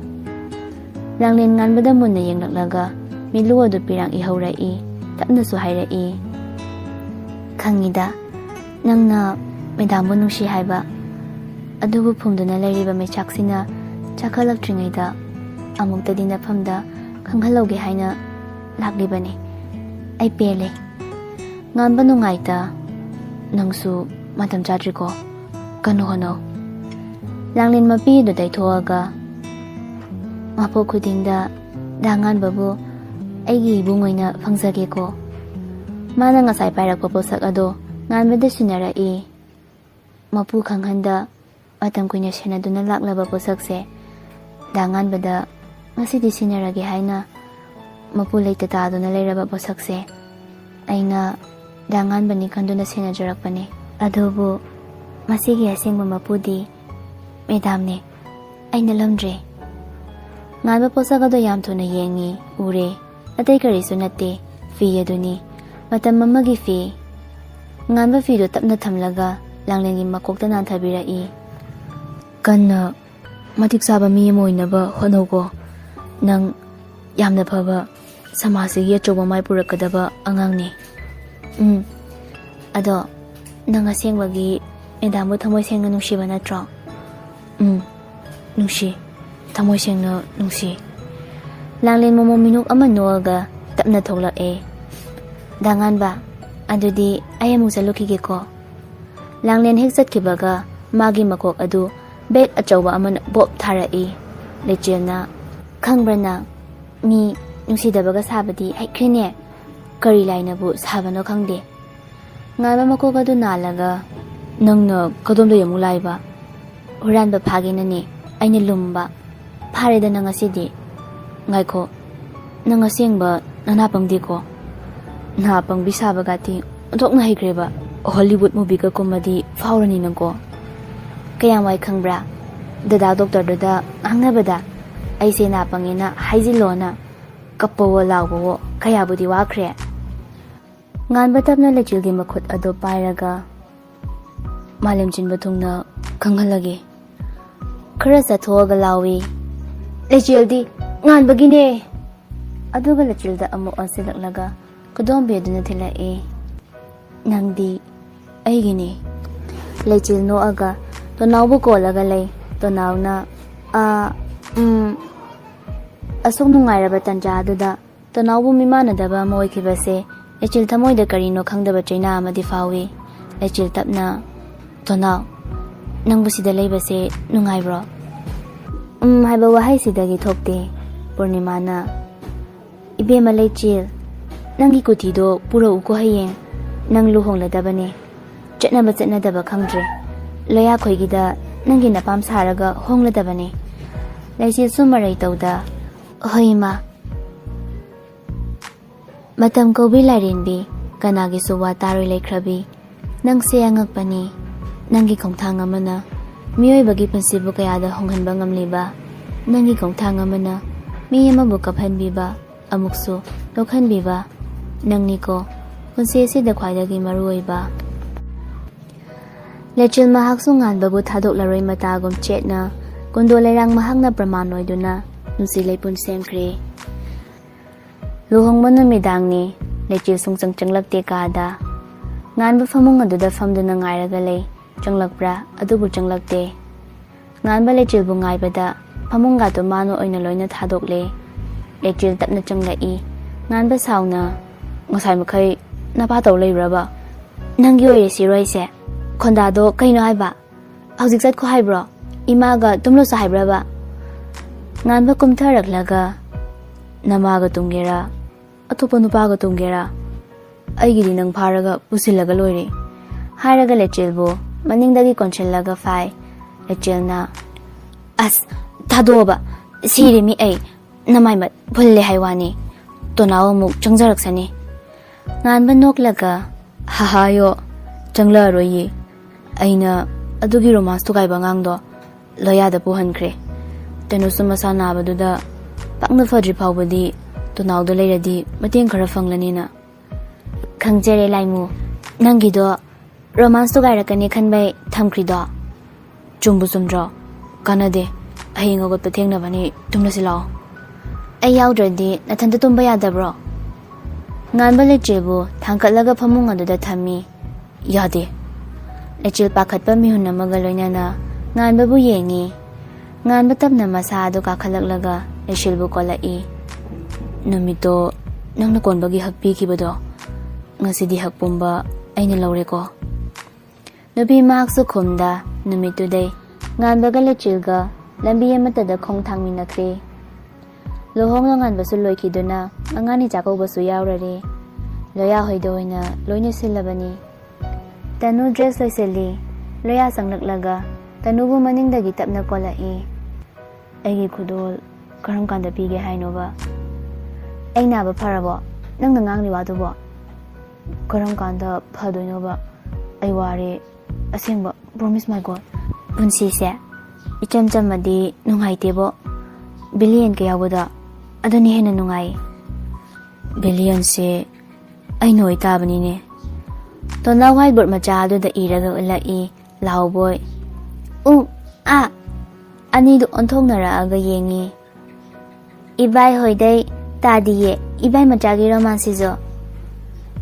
ꯂꯥꯡꯂꯦꯟ ꯉꯥꯟꯕꯗ ꯃꯨꯟꯅ ꯌꯦꯡꯂꯛꯂꯒ ꯃꯤꯠꯂꯨ ꯑꯗꯨ ꯄꯤꯔꯥꯡ ꯏꯍꯧꯔꯛꯏ꯫ ꯇꯞꯅꯁꯨ ꯍꯥꯏꯔꯛꯏ, "ꯈꯪꯉꯤꯗ, ꯅꯪꯅ ꯃꯦꯗꯥꯝꯕꯨ ꯅꯨꯡꯁꯤ ꯍꯥꯏꯕ꯫ ꯑꯗꯨꯕꯨ ꯐꯨꯝꯗꯨꯅ ꯂꯩꯔꯤꯕ ꯃꯩꯆꯥꯛꯁꯤꯅ ꯆꯥꯛꯈꯠꯂꯛꯇ꯭ꯔꯤꯉꯩꯗ ꯑꯃꯨꯛꯇꯗꯤ ꯅꯐꯝꯗ ꯈꯪꯍꯜꯍꯧꯒꯦ ꯍꯥꯏꯅ ꯂꯥꯛꯂꯤꯕꯅꯤ꯫ ꯑꯩ ꯄꯦꯜꯂꯦ꯫ ꯉꯥꯟꯕ ꯅꯨꯡꯉꯥꯏꯇ, ꯅꯪꯁꯨ ꯃꯇꯝ ꯆꯥꯗ꯭ꯔꯤꯀꯣ? ꯀꯟꯅ ꯍꯣꯠꯅꯧ꯫ ꯂꯥꯡꯂꯦꯟ ꯃꯄꯤ ꯑꯗꯨ ꯇꯩꯊꯣꯛꯑꯒ, ꯃꯄꯣꯛ ꯈꯨꯗꯤꯡꯗ ꯗꯥ ꯉꯥꯟꯕꯕꯨ ꯑꯩꯒꯤ ꯏꯕꯨꯡ ꯑꯣꯏꯅ ꯐꯪꯖꯒꯦꯀꯣ꯫ ꯃꯥꯅ ꯉꯁꯥꯏ ꯄꯥꯏꯔꯛꯄ ꯄꯣꯠꯁꯛ ꯑꯗꯣ ꯉꯥꯟꯕꯗ ꯁꯤꯟꯅꯔꯛꯏ꯫ ꯃꯄꯨ ꯈꯪꯍꯟꯗ ꯃꯇꯝ ꯀꯨꯏꯅ ꯁꯦꯟꯅꯗꯨꯅ ꯂꯥꯛꯂꯕ ꯄꯣꯠꯁꯛꯁꯦ ꯗꯥ ꯉꯥꯟꯕꯗ ꯉꯁꯤꯗꯤ ꯁꯤꯟꯅꯔꯒꯦ ꯍꯥꯏꯅ ꯃꯄꯨ ꯂꯩꯇ ꯇꯥꯗꯨꯅ ꯂꯩꯔꯕ ꯄꯣꯠꯁꯛꯁꯦ ꯑꯩꯅ ꯗꯥ ꯉꯥꯟꯕꯅꯤ ꯈꯟꯗꯨꯅ ꯁꯦꯟꯅꯖꯔꯛꯄꯅꯤ꯫ ꯑꯗꯨꯕꯨ ꯃꯁꯤꯒꯤ ꯑꯁꯦꯡꯕ ꯃꯄꯨꯗꯤ ꯃꯦꯗꯥꯝꯅꯤ꯫ ꯑꯩꯅ ꯂꯝꯗ꯭ꯔꯦ꯫ ꯉꯥꯟꯕ ꯄꯣꯠꯁꯛ ꯑꯗꯣ ꯌꯥꯝ ꯊꯨꯅ ꯌꯦꯡꯉꯤ, ꯎꯔꯦ꯫ ꯑꯇꯩ ꯀꯔꯤꯁꯨ ꯅꯠꯇꯦ, ꯐꯤ ꯑꯗꯨꯅꯤ꯫ ꯃꯇꯝ ꯑꯃꯒꯤ ꯐꯤ꯫ ꯉꯥꯟꯕ ꯐꯤꯗꯨ ꯇꯞꯅ ꯊꯝꯂꯒ ꯂꯥꯡꯂꯦꯟꯒꯤ ꯃꯀꯣꯛꯇ ꯅꯥꯟꯊꯕꯤꯔꯛꯏ꯫ ꯀꯟꯅ ꯃꯇꯤꯛ ꯆꯥꯕ ꯃꯤ ꯑꯃ ꯑꯣꯏꯅꯕ ꯍꯣꯠꯅꯧꯀꯣ꯫ ꯅꯪ ꯌꯥꯝꯅ ꯐꯕ, ꯁꯃꯥꯖꯁꯤꯒꯤ ꯑꯆꯧꯕ ꯃꯥꯏ ꯄꯨꯔꯛꯀꯗꯕ ꯑꯉꯥꯡꯅꯤ꯫ ꯎꯝ꯫ ꯑꯗꯣ ꯅꯪ ꯑꯁꯦꯡꯕꯒꯤ ꯃꯦꯗꯥꯝꯕꯨ ꯊꯃꯣꯏ ꯁꯦꯡꯅ ꯅꯨꯡꯁꯤꯕ ꯅꯠꯇ꯭ꯔꯣ? ꯎꯝ, ꯅꯨꯡꯁꯤ꯫ ꯊꯃꯣꯏ ꯁꯦꯡꯅ ꯅꯨꯡꯁꯤ꯫ ꯂꯥꯡꯂꯦꯟ ꯃꯣꯃꯣ ꯃꯤꯅꯣꯛ ꯑꯃ ꯅꯣꯛꯑꯒ ꯇꯞꯅ ꯊꯣꯛꯂꯛꯑꯦ꯫ ꯗꯥ ꯉꯥꯟꯕ, ꯑꯗꯨꯗꯤ ꯑꯩ ꯑꯃꯨꯛ ꯆꯠꯂꯨꯈꯤꯒꯦꯀꯣ꯫ ꯂꯥꯡꯂꯦꯟ ꯍꯦꯛ ꯆꯠꯈꯤꯕꯒ ꯃꯥꯒꯤ ꯃꯀꯣꯛ ꯑꯗꯨ ꯕꯦꯛ ꯑꯆꯧꯕ ꯑꯃꯅ ꯕꯣꯞ ꯊꯥꯔꯛꯏ꯫ ꯂꯩꯆꯦꯜꯅ, "ꯈꯪꯕ꯭ꯔꯥ ꯅꯪ? ꯃꯤ ꯅꯨꯡꯁꯤꯗꯕꯒ ꯁꯥꯕꯗꯤ ꯍꯩꯈ꯭ꯔꯦꯅꯦ꯫ ꯀꯔꯤ ꯂꯥꯏꯅꯕꯨ ꯁꯥꯕꯅꯣ ꯈꯪꯗꯦ꯫" ꯉꯥꯟꯕ ꯃꯀꯣꯛ ꯑꯗꯨ ꯅꯥꯜꯂꯒ, "ꯅꯪꯅ ꯀꯗꯣꯝꯗꯒꯤ ꯑꯃꯨꯛ ꯂꯥꯛꯏꯕ?" "ꯍꯨꯔꯥꯟꯕ ꯐꯥꯒꯦꯅꯅꯦ ꯑꯩꯅ ꯂꯨꯝꯕ꯫ ꯐꯥꯔꯦꯗꯅ ꯉꯁꯤꯗꯤ꯫" "ꯉꯥꯏꯈꯣ, ꯅꯪ ꯑꯁꯦꯡꯕ ꯅꯅꯥ ꯄꯪꯗꯦꯀꯣ꯫ ꯅꯍꯥ ꯄꯪꯕꯤ ꯁꯥꯕꯒꯥꯇꯤ ꯑꯣꯟꯊꯣꯛꯅ ꯍꯩꯈ꯭ꯔꯦꯕ꯫ ꯍꯣꯂꯤꯋꯨꯗ ꯃꯨꯚꯤꯒ ꯀꯨꯝꯃꯗꯤ ꯐꯥꯎꯔꯅꯤ ꯅꯪꯀꯣ꯫" "ꯀꯌꯥꯝ ꯋꯥꯏ ꯈꯪꯕ꯭ꯔꯥ? ꯗꯗꯥ ꯗꯣꯛꯇꯔꯗꯨꯗ ꯉꯥꯡꯅꯕꯗ ꯑꯩꯁꯦ ꯅꯥ ꯄꯪꯉꯦꯅ ꯍꯥꯏꯖꯤꯜꯂꯣꯅ ꯀꯞꯄꯋꯣ ꯂꯥꯎꯕꯋꯣ ꯀꯌꯥꯕꯨꯗꯤ ꯋꯥꯈ꯭ꯔꯦ꯫" ꯉꯥꯟꯕ ꯇꯞꯅ ꯂꯩꯆꯤꯜꯒꯤ ꯃꯈꯨꯠ ꯑꯗꯨ ꯄꯥꯏꯔꯒ ꯃꯥꯂꯦꯝ ꯁꯤꯟꯕ ꯊꯨꯡꯅ ꯈꯪꯍꯜꯂꯒꯦ꯫ ꯈꯔ ꯆꯠꯊꯣꯛꯑꯒ ꯂꯥꯎꯏ, "ꯂꯩꯆꯦꯜꯗꯤ ꯉꯥꯟꯕꯒꯤꯅꯦ!" ꯑꯗꯨꯒ ꯂꯩꯆꯤꯜꯗ ꯑꯃꯨꯛ ꯑꯣꯟꯁꯤꯜꯂꯛꯂꯒ ꯈꯨꯗꯣꯝꯕꯤ ꯑꯗꯨꯅ ꯊꯤꯜꯂꯛꯏ, "ꯅꯪꯗꯤ ꯑꯩꯒꯤꯅꯤ꯫" ꯂꯩꯆꯤꯜ ꯅꯣꯛꯑꯒ ꯇꯣꯅꯥꯎꯕꯨ ꯀꯣꯜꯂꯒ ꯂꯩ꯫ ꯇꯣꯅꯥꯎꯅ, "ꯑꯥ, ꯎꯝ, ꯑꯁꯨꯛ ꯅꯨꯡꯉꯥꯏꯔꯕ ꯇꯟꯖꯥ ꯑꯗꯨꯗ ꯇꯣꯅꯥꯎꯕꯨ ꯃꯤꯃꯥꯟꯅꯗꯕ ꯑꯃ ꯑꯣꯏꯈꯤꯕꯁꯦ ꯂꯩꯆꯤꯜ ꯊꯃꯣꯏꯗ ꯀꯔꯤꯅꯣ ꯈꯪꯗꯕ ꯆꯩꯅꯥ ꯑꯃꯗꯤ ꯐꯥꯎꯏ꯫ ꯂꯩꯆꯤꯜ ꯇꯞꯅ, "ꯇꯣꯅꯥꯎ, ꯅꯪꯕꯨ ꯁꯤꯗ ꯂꯩꯕꯁꯦ ꯅꯨꯡꯉꯥꯏꯕ꯭ꯔꯣ?" "ꯎꯝ" ꯍꯥꯏꯕ ꯋꯥꯍꯩꯁꯤꯗꯒꯤ ꯊꯣꯛꯇꯦ꯫ ꯄꯨꯔꯅꯤꯃꯥꯅ, "ꯏꯕꯦꯝꯃ ꯂꯩꯆꯤꯜ, ꯅꯪꯒꯤ ꯀꯨꯊꯤꯗꯣ ꯄꯨꯔꯛꯎꯀꯣ, ꯍꯌꯦꯡ ꯅꯪ ꯂꯨꯍꯣꯡꯂꯗꯕꯅꯦ꯫ ꯆꯠꯅꯕ ꯆꯠꯅꯗꯕ ꯈꯪꯗ꯭ꯔꯦ꯫ ꯂꯣꯌꯥꯈꯣꯏꯒꯤꯗ ꯅꯪꯒꯤ ꯅꯄꯥꯝ ꯁꯥꯔꯒ ꯍꯣꯡꯂꯗꯕꯅꯦ꯫" ꯂꯩꯆꯤꯜꯁꯨ ꯃꯔꯩ ꯇꯧꯗ, "ꯍꯣꯏ ꯏꯃꯥ꯫" ꯃꯇꯝ ꯀꯧꯕꯤ ꯂꯥꯏꯔꯦꯟꯕꯤ, ꯀꯅꯥꯒꯤꯁꯨ ꯋꯥ ꯇꯥꯔꯣꯏ ꯂꯩꯈ꯭ꯔꯕꯤ꯫ ꯅꯪꯁꯦ ꯑꯉꯛꯄꯅꯤ꯫ ꯅꯪꯒꯤ ꯈꯣꯡꯊꯥꯡ ꯑꯃꯅ ꯃꯤꯑꯣꯏꯕꯒꯤ ꯄꯨꯟꯁꯤꯕꯨ ꯀꯌꯥꯗ ꯍꯣꯡꯍꯟꯕ ꯉꯝꯂꯤꯕ꯫ ꯅꯪꯒꯤ ꯈꯣꯡꯊꯥꯡ ꯑꯃꯅ ꯃꯤ ꯑꯃꯕꯨ ꯀꯞꯍꯟꯕꯤꯕ, ꯑꯃꯨꯛꯁꯨ ꯅꯣꯛꯍꯟꯕꯤꯕ꯫ ꯅꯪꯅꯤꯀꯣ ꯄꯨꯟꯁꯤ ꯑꯁꯤꯗ ꯈ꯭ꯋꯥꯏꯗꯒꯤ ꯃꯔꯨꯑꯣꯏꯕ꯫ ꯂꯩꯆꯤꯜ ꯃꯍꯥꯛꯁꯨ ꯉꯥꯟꯕꯕꯨ ꯊꯥꯗꯣꯛꯂꯔꯣꯏ ꯃꯇꯥꯒꯨꯝ ꯆꯦꯠꯅ ꯀꯨꯟꯗꯣ ꯂꯩꯔꯥꯡ ꯃꯍꯥꯛꯅ ꯄ꯭ꯔꯃꯥꯟ ꯑꯣꯏꯗꯨꯅ ꯅꯨꯡꯁꯤ ꯂꯩꯄꯨꯟ ꯁꯦꯝꯈ꯭ꯔꯦ꯫ ꯂꯨꯍꯣꯡꯕ ꯅꯨꯃꯤꯗꯥꯡꯅꯤ꯫ ꯂꯩꯆꯤꯜ ꯁꯨꯡꯆꯪ ꯆꯪꯂꯛꯇꯦ ꯀꯥꯗ꯫ ꯉꯥꯟꯕ ꯐꯃꯨꯡ ꯑꯗꯨꯗ ꯐꯝꯗꯨꯅ ꯉꯥꯏꯔꯒ ꯂꯩ꯫ ꯆꯪꯂꯛꯄ꯭ꯔꯥ? ꯑꯗꯨꯕꯨ ꯆꯪꯂꯛꯇꯦ꯫ ꯉꯥꯟꯕ ꯂꯩꯆꯤꯜꯕꯨ ꯉꯥꯏꯕꯗ ꯐꯃꯨꯡꯒꯥꯗꯨ ꯃꯥꯅ ꯑꯣꯏꯅ ꯂꯣꯏꯅ ꯊꯥꯗꯣꯛꯂꯦ꯫ ꯂꯩꯆꯤꯜ ꯇꯞꯅ ꯆꯪꯂꯛꯏ꯫ ꯉꯥꯟꯕ ꯁꯥꯎꯅ, "ꯉꯁꯥꯏ ꯃꯈꯩ ꯅꯄꯥ ꯇꯧ ꯂꯩꯕ꯭ꯔꯕ? ꯅꯪꯒꯤ ꯑꯣꯏꯔꯤꯁꯤꯔꯣ ꯑꯩꯁꯦ? ꯈꯣꯟꯗꯥꯗꯣ ꯀꯩꯅꯣ ꯍꯥꯏꯕ? ꯍꯧꯖꯤꯛ ꯆꯠꯈꯣ ꯍꯥꯏꯕ꯭ꯔꯣ? ꯏꯃꯥꯒ ꯇꯨꯝꯂꯣꯁꯨ ꯍꯥꯏꯕ꯭ꯔꯕ?" ꯉꯥꯟꯕ ꯀꯨꯝꯊꯔꯛꯂꯒ, "ꯅꯃꯥꯒ ꯇꯨꯝꯒꯦꯔꯥ, ꯑꯇꯣꯞꯄ ꯅꯨꯄꯥꯒ ꯇꯨꯝꯒꯦꯔꯥ, ꯑꯩꯒꯤꯗꯤ ꯅꯪ ꯐꯥꯔꯒ ꯄꯨꯁꯤꯜꯂꯒ ꯂꯣꯏꯔꯦ," ꯍꯥꯏꯔꯒ ꯂꯩꯆꯤꯜꯕꯨ ꯃꯅꯤꯡꯗꯒꯤ ꯀꯣꯟꯁꯤꯜꯂꯒ ꯐꯥꯏ꯫ ꯂꯩꯆꯤꯜꯅ, "ꯑꯁ, ꯊꯥꯗꯣꯛꯑꯣꯕ, ꯁꯤꯔꯦ ꯃꯤ ꯑꯩ, ꯅꯃꯥꯏ ꯃꯠ ꯐꯨꯜꯂꯦ ꯍꯥꯏ ꯋꯥꯅꯤ, ꯇꯣꯅꯥꯎ ꯑꯃꯨꯛ ꯆꯪꯖꯔꯛꯁꯅꯤ꯫" ꯉꯥꯟꯕ ꯅꯣꯛꯂꯒ, "ꯍꯥꯍꯥꯌꯣ, ꯆꯪꯂꯛꯑꯔꯣꯏꯌꯦ꯫ ꯑꯩꯅ ꯑꯗꯨꯒꯤ ꯔꯣꯃꯥꯟꯁ ꯊꯨꯒꯥꯏꯕ ꯑꯉꯥꯡꯗꯣ ꯂꯣꯌꯥꯗ ꯄꯨꯍꯟꯈ꯭ꯔꯦ꯫ ꯇꯅꯨꯁꯨ ꯃꯁꯥ ꯅꯥꯕꯗꯨꯗ ꯄꯥꯛꯅ ꯐꯗ꯭ꯔꯤ ꯐꯥꯎꯕꯗꯤ ꯇꯣꯅꯥꯎꯗ ꯂꯩꯔꯗꯤ ꯃꯇꯦꯡ ꯈꯔ ꯐꯪꯂꯅꯤꯅ꯫" "ꯈꯪꯖꯔꯦ ꯂꯥꯏꯃꯨ, ꯅꯪꯒꯤꯗꯣ ꯔꯣꯃꯥꯟꯁ ꯊꯨꯒꯥꯏꯔꯛꯀꯅꯤ ꯈꯟꯕꯩ ꯊꯝꯈ꯭ꯔꯤꯗꯣ꯫ ꯆꯨꯝꯕꯨ ꯆꯨꯝꯗ꯭ꯔꯣ? ꯀꯥꯟꯅꯗꯦ꯫ ꯍꯌꯦꯡ ꯍꯧꯒꯠꯄ ꯊꯦꯡꯅꯕꯅꯤ, ꯇꯨꯝꯂꯁꯤ ꯂꯥꯛꯑꯣ꯫" "ꯑꯩ ꯌꯥꯎꯗ꯭ꯔꯗꯤ ꯅꯊꯟꯇ ꯇꯨꯝꯕ ꯌꯥꯗꯕ꯭ꯔꯣ?" ꯉꯥꯟꯕ ꯂꯩꯆꯤꯜꯕꯨ ꯊꯥꯡꯀꯠꯂꯒ ꯐꯃꯨꯡ ꯑꯗꯨꯗ ꯊꯝꯃꯤ꯫ "ꯌꯥꯗꯦ꯫" ꯂꯩꯆꯤꯜ ꯄꯥꯈꯠꯄ ꯃꯤꯍꯨꯟ ꯑꯃꯒ ꯂꯣꯏꯅꯅ ꯉꯥꯟꯕꯕꯨ ꯌꯦꯡꯉꯤ꯫ ꯉꯥꯟꯕ ꯇꯞꯅ ꯃꯁꯥ ꯑꯗꯨ ꯀꯥꯈꯠꯂꯛꯂꯒ ꯂꯩꯆꯤꯜꯕꯨ ꯀꯣꯜꯂꯛꯏ꯫ "ꯅꯨꯃꯤꯠꯇꯣ ꯅꯪꯅ ꯀꯣꯟꯕꯒꯤ ꯍꯛ ꯄꯤꯈꯤꯕꯗꯣ, ꯉꯁꯤꯗꯤ ꯍꯛ ꯄꯨꯝꯕ ꯑꯩꯅ ꯂꯧꯔꯦꯀꯣ?" ꯅꯨꯄꯤ ꯃꯍꯥꯛꯁꯨ ꯈꯨꯝꯗ ꯅꯨꯃꯤꯠꯇꯨꯗꯩ ꯉꯥꯟꯕꯒ ꯂꯩꯆꯤꯜꯒ ꯂꯝꯕꯤ ꯑꯃꯠꯇꯗ ꯈꯣꯡ ꯊꯥꯡꯃꯤꯟꯅꯈ꯭ꯔꯦ꯫ ꯂꯨꯍꯣꯡ ꯅꯣꯡꯉꯥꯟꯕꯁꯨ ꯂꯣꯏꯈꯤꯗꯨꯅ ꯃꯉꯥꯅꯤ ꯆꯥꯛꯀꯧꯕꯁꯨ ꯌꯥꯎꯔꯔꯦ꯫ ꯂꯣꯌꯥ ꯍꯣꯏꯗ ꯑꯣꯏꯅ ꯂꯣꯏꯅ ꯁꯤꯜꯂꯕꯅꯤ꯫ ꯇꯅꯨ ꯗ꯭ꯔꯦꯁ ꯂꯣꯏꯁꯤꯜꯂꯤ꯫ ꯂꯣꯌꯥ ꯆꯪꯂꯛꯂꯒ ꯇꯅꯨꯕꯨ ꯃꯅꯤꯡꯗꯒꯤ ꯇꯞꯅ ꯀꯣꯜꯂꯛꯏ꯫ "ꯑꯩꯒꯤ ꯈꯨꯗꯣꯜ ꯀꯔꯝ ꯀꯥꯟꯗ ꯄꯤꯒꯦ ꯍꯥꯏꯅꯣꯕ?" "ꯑꯩ ꯅꯥꯕ ꯐꯔꯕꯣ? ꯅꯪꯅ ꯉꯥꯡꯂꯤ ꯋꯥꯗꯨꯕꯣ?" "ꯀꯔꯝ ꯀꯥꯟꯗ ꯐꯗꯣꯏꯅꯣꯕ? ꯑꯩ ꯋꯥꯔꯦ ꯑꯁꯦꯡꯕ, promise my God." "ꯄꯨꯟꯁꯤꯁꯦ ꯏꯆꯝ ꯆꯝꯃꯗꯤ ꯅꯨꯡꯉꯥꯏꯇꯦꯕꯣ꯫ ꯕꯤꯂꯤꯌꯟꯒ ꯌꯥꯎꯕꯗꯣ, ꯑꯗꯨꯅ ꯍꯦꯟꯅ ꯅꯨꯡꯉꯥꯏ꯫" "ꯕꯤꯂꯤꯌꯟꯁꯦ ꯑꯩꯅ ꯑꯣꯏꯇꯥꯕꯅꯤꯅꯦ꯫" ꯇꯣꯟꯅ ꯋꯥꯏꯠ ꯕꯣꯔꯗ ꯃꯆꯥ ꯑꯗꯨꯗ ꯏꯔꯒ ꯎꯠꯂꯛꯏ꯫ ꯂꯥꯎꯕꯣꯏ, "ꯎ, ꯑ!" ꯑꯅꯤꯗꯨ ꯑꯣꯟꯊꯣꯛꯅꯔꯛꯑꯒ ꯌꯦꯡꯉꯤ꯫ "ꯏꯕꯥꯏ ꯍꯣꯏꯗꯩ ꯇꯥꯗꯤꯌꯦ, ꯏꯕꯥꯏ ꯃꯆꯥꯒꯤ ꯔꯣꯃꯥꯟꯁꯤꯁꯨ꯫"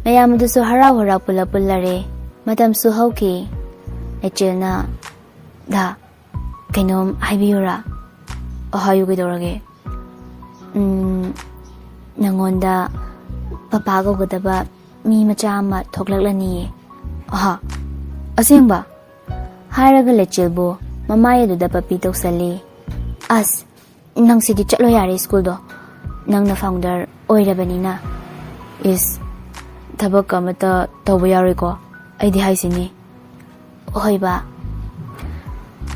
ꯃꯌꯥꯝ ꯑꯗꯨꯁꯨ ꯍꯔꯥꯎ ꯍꯔꯥꯎ ꯄꯨꯜꯂꯞ ꯄꯨꯜꯂꯔꯦ꯫ ꯃꯇꯝꯁꯨ ꯍꯧꯈꯤ꯫ ꯂꯩꯆꯤꯜꯅ, "ꯗꯥ, ꯀꯩꯅꯣꯝ ꯍꯥꯏꯕꯤꯌꯨꯔꯥ?" "ꯑ, ꯍꯥꯏꯌꯨ, ꯀꯩꯗꯧꯔꯒꯦ?" "ꯎꯝ, ꯅꯪꯉꯣꯟꯗ ꯄꯄꯥ ꯀꯧꯒꯗꯕ ꯃꯤ ꯃꯆꯥ ꯑꯃ ꯊꯣꯛꯂꯛꯂꯅꯤꯌꯦ꯫" "ꯑꯍꯥ, ꯑꯁꯦꯡꯕ?" ꯍꯥꯏꯔꯒ ꯂꯩꯆꯤꯜꯕꯨ ꯃꯃꯥꯏ ꯑꯗꯨꯗ ꯄꯞꯄꯤ ꯇꯧꯁꯜꯂꯤ꯫ "ꯑꯁ, ꯅꯪꯁꯤꯗꯤ ꯆꯠꯂꯣ ꯌꯥꯔꯦ ꯁ꯭ꯀꯨꯜꯗꯣ, ꯅꯪꯅ ꯐꯥꯎꯟꯗꯔ ꯑꯣꯏꯔꯕꯅꯤꯅ꯫" "ꯏꯁ, ꯊꯕꯛ ꯑꯃꯠꯇ ꯇꯧꯕ ꯌꯥꯔꯣꯏꯀꯣ ꯑꯩꯗꯤ ꯍꯥꯏꯁꯤꯅꯤ꯫" "ꯍꯣꯏꯕ꯫"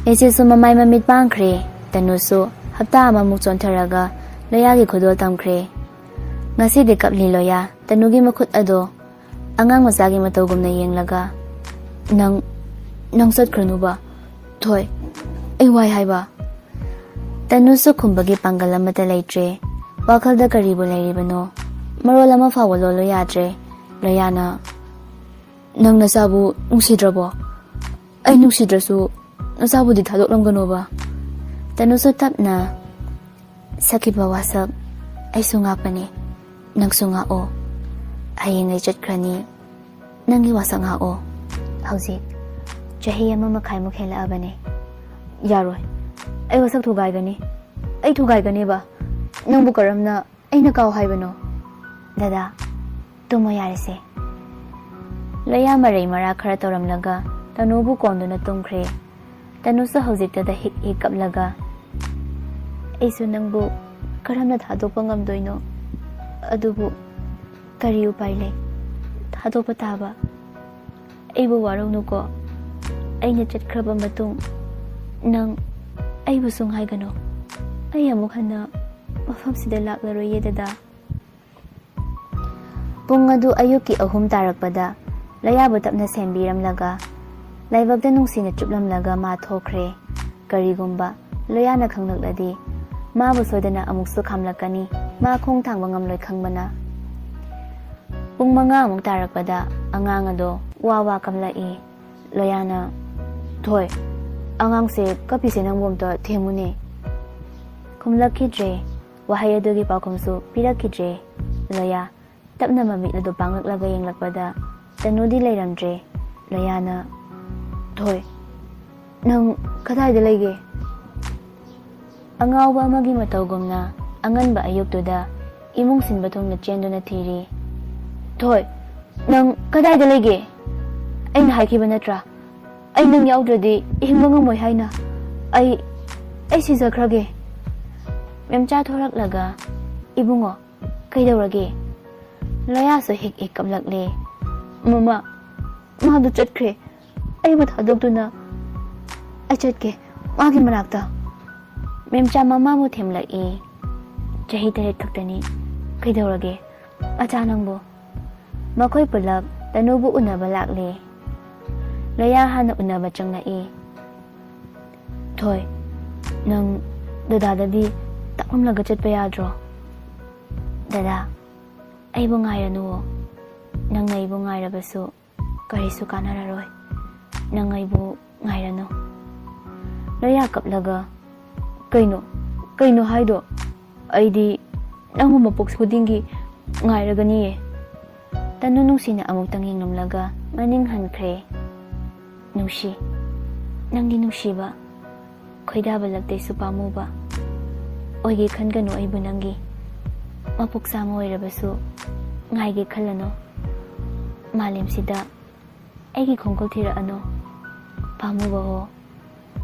ꯂꯩꯆꯤꯜꯁꯨ ꯃꯃꯥꯏ ꯃꯃꯤꯠ ꯄꯥꯡꯈ꯭ꯔꯦ꯫ ꯇꯅꯨꯁꯨ ꯍꯞꯇꯥ ꯑꯃꯃꯨꯛ ꯆꯣꯟꯊꯔꯒ ꯂꯣꯌꯥꯒꯤ ꯈꯨꯗꯣꯜ ꯇꯝꯈ꯭ꯔꯦ꯫ ꯉꯁꯤꯗꯤ ꯀꯞꯂꯤ ꯂꯣꯌꯥ꯫ ꯇꯅꯨꯒꯤ ꯃꯈꯨꯠ ꯑꯗꯣ ꯑꯉꯥꯡ ꯃꯆꯥꯒꯤ ꯃꯇꯧꯒꯨꯝꯅ ꯌꯦꯡꯂꯒ, "ꯅꯪ, ꯅꯪ ꯆꯠꯈ꯭ꯔꯅꯨꯕ꯫ ꯊꯣꯏ, ꯑꯩ ꯋꯥꯏ ꯍꯥꯏꯕ꯫" ꯇꯅꯨꯁꯨ ꯈꯨꯝꯕꯒꯤ ꯄꯥꯡꯒꯜ ꯑꯃꯠꯇ ꯂꯩꯇ꯭ꯔꯦ꯫ ꯋꯥꯈꯜꯗ ꯀꯔꯤꯕꯨ ꯂꯩꯔꯤꯕꯅꯣ? ꯃꯔꯣꯜ ꯑꯃ ꯐꯥꯎꯕ ꯂꯣꯜꯂꯨ ꯌꯥꯗ꯭ꯔꯦ꯫ ꯂꯣꯌꯥꯅ, "ꯅꯪ ꯅꯆꯥꯕꯨ ꯅꯨꯡꯁꯤꯗ꯭ꯔꯕꯣ? ꯑꯩ ꯅꯨꯡꯁꯤꯗ꯭ꯔꯁꯨ ꯅꯆꯥꯕꯨꯗꯤ ꯊꯥꯗꯣꯛꯂꯝꯒꯅꯣꯕ꯫" ꯇꯅꯨꯁꯨ ꯇꯞꯅ, "ꯁꯛꯈꯤꯕ ꯋꯥꯁꯛ ꯑꯩꯁꯨ ꯉꯥꯛꯄꯅꯦ, ꯅꯪꯁꯨ ꯉꯥꯛꯑꯣ꯫ ꯍꯌꯦꯡ ꯑꯩ ꯆꯠꯈ꯭ꯔꯅꯤ, ꯅꯪꯒꯤ ꯋꯥꯁꯛ ꯉꯥꯛꯑꯣ꯫" "ꯍꯧꯖꯤꯛ ꯆꯍꯤ ꯑꯃ ꯃꯈꯥꯏꯃꯨꯛ ꯍꯦꯜꯂꯛꯑꯕꯅꯦ꯫" "ꯌꯥꯔꯣꯏ, ꯑꯩ ꯋꯥꯁꯛ ꯊꯨꯒꯥꯏꯒꯅꯤ, ꯑꯩ ꯊꯨꯒꯥꯏꯒꯅꯦꯕ꯫" ꯅꯪꯕꯨ ꯀꯔꯝꯅ ꯑꯩꯅ ꯀꯥꯎ ꯍꯥꯏꯕꯅꯣ? ꯗꯗꯥ, ꯇꯨꯝꯃꯣ ꯌꯥꯔꯦꯁꯦ꯫ ꯂꯣꯌꯥ ꯃꯔꯩ ꯃꯔꯥ ꯈꯔ ꯇꯧꯔꯝꯂꯒ ꯇꯅꯨꯕꯨ ꯀꯣꯟꯗꯨꯅ ꯇꯨꯝꯈ꯭ꯔꯦ꯫ ꯇꯅꯨꯁꯨ ꯍꯧꯖꯤꯛꯇꯗ ꯍꯤꯛ ꯍꯤꯛ ꯀꯞꯂꯒ, "ꯑꯩꯁꯨ ꯅꯪꯕꯨ ꯀꯔꯝꯅ ꯊꯥꯗꯣꯛꯄ ꯉꯝꯗꯣꯏꯅꯣ? ꯑꯗꯨꯕꯨ ꯀꯔꯤ ꯎꯄꯥꯏ ꯂꯩ? ꯊꯥꯗꯣꯛꯄ ꯇꯥꯕ꯫ ꯑꯩꯕꯨ ꯋꯥꯔꯧꯅꯨꯀꯣ꯫ ꯑꯩꯅ ꯆꯠꯈ꯭ꯔꯕ ꯃꯇꯨꯡ ꯅꯪ ꯑꯩꯕꯨꯁꯨ ꯉꯥꯏꯒꯅꯨ꯫ ꯑꯩ ꯑꯃꯨꯛ ꯍꯟꯅ ꯃꯐꯝꯁꯤꯗ ꯂꯥꯛꯂꯔꯣꯏꯌꯦ, ꯗꯗꯥ꯫" ꯄꯨꯡ ꯑꯗꯨ ꯑꯌꯨꯛꯀꯤ ꯑꯍꯨꯝ ꯇꯥꯔꯛꯄꯗ ꯂꯣꯌꯥꯕꯨ ꯇꯞꯅ ꯁꯦꯝꯕꯤꯔꯝꯂꯒ, ꯂꯥꯏꯕꯛꯇ ꯅꯨꯡꯁꯤꯅ ꯆꯨꯞꯂꯝꯂꯒ ꯃꯥ ꯊꯣꯛꯈ꯭ꯔꯦ꯫ ꯀꯔꯤꯒꯨꯝꯕ ꯂꯣꯌꯥꯅ ꯈꯪꯂꯛꯂꯗꯤ, ꯃꯥꯕꯨ ꯁꯣꯏꯗꯅ ꯑꯃꯨꯛꯁꯨ ꯈꯥꯝꯂꯛꯀꯅꯤ꯫ ꯃꯥ ꯈꯣꯡ ꯊꯥꯡꯕ ꯉꯝꯂꯣꯏ ꯈꯪꯕꯅ꯫ ꯄꯨꯡ ꯃꯉꯥ ꯑꯃꯨꯛ ꯇꯥꯔꯛꯄꯗ ꯑꯉꯥꯡ ꯑꯗꯣ ꯋꯥ ꯋꯥ ꯀꯝꯂꯛꯏ꯫ ꯂꯣꯌꯥꯅ, "ꯊꯣꯏ, ꯑꯉꯥꯡꯁꯦ ꯀꯞꯄꯤꯁꯦ ꯅꯪꯕꯨ ꯑꯝꯇ ꯊꯦꯝꯃꯨꯅꯦ꯫" ꯈꯨꯝꯂꯛꯈꯤꯗ꯭ꯔꯦ꯫ ꯋꯥꯍꯩ ꯑꯗꯨꯒꯤ ꯄꯥꯎꯈꯨꯝꯁꯨ ꯄꯤꯔꯛꯈꯤꯗ꯭ꯔꯦ꯫ ꯂꯣꯌꯥ ꯇꯞꯅ ꯃꯃꯤꯠ ꯑꯗꯨ ꯄꯥꯡꯂꯛꯂꯒ ꯌꯦꯡꯂꯛꯄꯗ ꯇꯅꯨꯗꯤ ꯂꯩꯔꯝꯗ꯭ꯔꯦ꯫ ꯂꯣꯌꯥꯅ, "ꯊꯣꯏ, ꯅꯪ ꯀꯗꯥꯏꯗ ꯂꯩꯒꯦ?" ꯑꯉꯥꯎꯕ ꯑꯃꯒꯤ ꯃꯇꯧꯒꯨꯝꯅ ꯑꯉꯟꯕ ꯑꯌꯨꯛꯇꯨꯗ ꯏꯃꯨꯡ ꯁꯤꯟꯕ ꯊꯨꯡꯅ ꯆꯦꯟꯗꯨꯅ ꯊꯤꯔꯤ꯫ "ꯊꯣꯏ, ꯅꯪ ꯀꯗꯥꯏꯗ ꯂꯩꯒꯦ? ꯑꯩꯅ ꯍꯥꯏꯈꯤꯕ ꯅꯠꯇ꯭ꯔꯥ? ꯑꯩ ꯅꯪ ꯌꯥꯎꯗ꯭ꯔꯗꯤ ꯍꯤꯡꯕ ꯉꯝꯃꯣꯏ ꯍꯥꯏꯅ꯫ ꯑꯩ, ꯑꯩ ꯁꯤꯖꯈ꯭ꯔꯒꯦ꯫" ꯃꯦꯝꯆꯥ ꯊꯣꯔꯛꯂꯒ, "ꯏꯕꯨꯡꯉꯣ, ꯀꯩꯗꯧꯔꯒꯦ?" ꯂꯣꯌꯥꯁꯨ ꯍꯤꯛ ꯍꯤꯛ ꯀꯞꯂꯛꯂꯦ꯫ "ꯃꯃꯥ, ꯃꯥꯗꯨ ꯆꯠꯈ꯭ꯔꯦ꯫ ꯑꯩꯕꯨ ꯊꯥꯗꯣꯛꯇꯨꯅ ꯑꯩ ꯆꯠꯀꯦ ꯃꯥꯒꯤ ꯃꯅꯥꯛꯇ꯫" ꯃꯦꯝꯆꯥ ꯃꯃꯥꯕꯨ ꯊꯦꯝꯂꯛꯏ꯫ "ꯆꯍꯤ ꯇꯔꯦꯠ ꯈꯛꯇꯅꯤ꯫ ꯀꯩꯗꯧꯔꯒꯦ ꯃꯆꯥ ꯅꯪꯕꯨ?" ꯃꯈꯣꯏ ꯄꯨꯂꯞ ꯇꯅꯨꯕꯨ ꯎꯅꯕ ꯂꯥꯛꯂꯦ꯫ ꯂꯣꯌꯥ ꯍꯥꯟꯅ ꯎꯅꯕ ꯆꯪꯂꯛꯏ꯫ "ꯊꯣꯏ, ꯅꯪ ꯗꯗꯥꯗꯗꯤ ꯇꯥꯛꯂꯝꯂꯒ ꯆꯠꯄ ꯌꯥꯗ꯭ꯔꯣ?" "ꯗꯗꯥ, ꯑꯩꯕꯨ ꯉꯥꯏꯔꯅꯨꯋꯣ꯫ ꯅꯪꯅ ꯑꯩꯕꯨ ꯉꯥꯏꯔꯕꯁꯨ ꯀꯔꯤꯁꯨ ꯀꯥꯟꯅꯔꯔꯣꯏ꯫ ꯅꯪ ꯑꯩꯕꯨ ꯉꯥꯏꯔꯅꯨ꯫" ꯂꯣꯌꯥ ꯀꯞꯂꯒ, "ꯀꯩꯅꯣ? ꯀꯩꯅꯣ ꯍꯥꯏꯗꯣ? ꯑꯩꯗꯤ ꯅꯪꯕꯨ ꯃꯄꯣꯛ ꯈꯨꯗꯤꯡꯒꯤ ꯉꯥꯏꯔꯒꯅꯤꯌꯦ꯫" ꯇꯅꯨ ꯅꯨꯡꯁꯤꯅ ꯑꯃꯨꯛꯇꯪ ꯌꯦꯡꯂꯝꯂꯒ ꯃꯅꯤꯡ ꯍꯟꯈ꯭ꯔꯦ꯫ "ꯅꯨꯡꯁꯤ, ꯅꯪꯒꯤ ꯅꯨꯡꯁꯤꯕ, ꯈꯣꯏꯗꯥꯕ ꯂꯛꯇꯩꯁꯨ ꯄꯥꯝꯃꯨꯕ꯫ ꯑꯣꯏꯒꯦ ꯈꯟꯒꯅꯨ ꯑꯩꯕꯨ ꯅꯪꯒꯤ꯫ ꯃꯄꯨꯛ ꯆꯥꯝꯃ ꯑꯣꯏꯔꯕꯁꯨ ꯉꯥꯏꯒꯦ ꯈꯜꯂꯅꯨ꯫ ꯃꯥꯂꯦꯝꯁꯤꯗ ꯑꯩꯒꯤ ꯈꯣꯡꯒꯨꯜ ꯊꯤꯔꯛꯑꯅꯨ꯫ ꯄꯥꯝꯃꯨꯕ ꯍꯣ꯫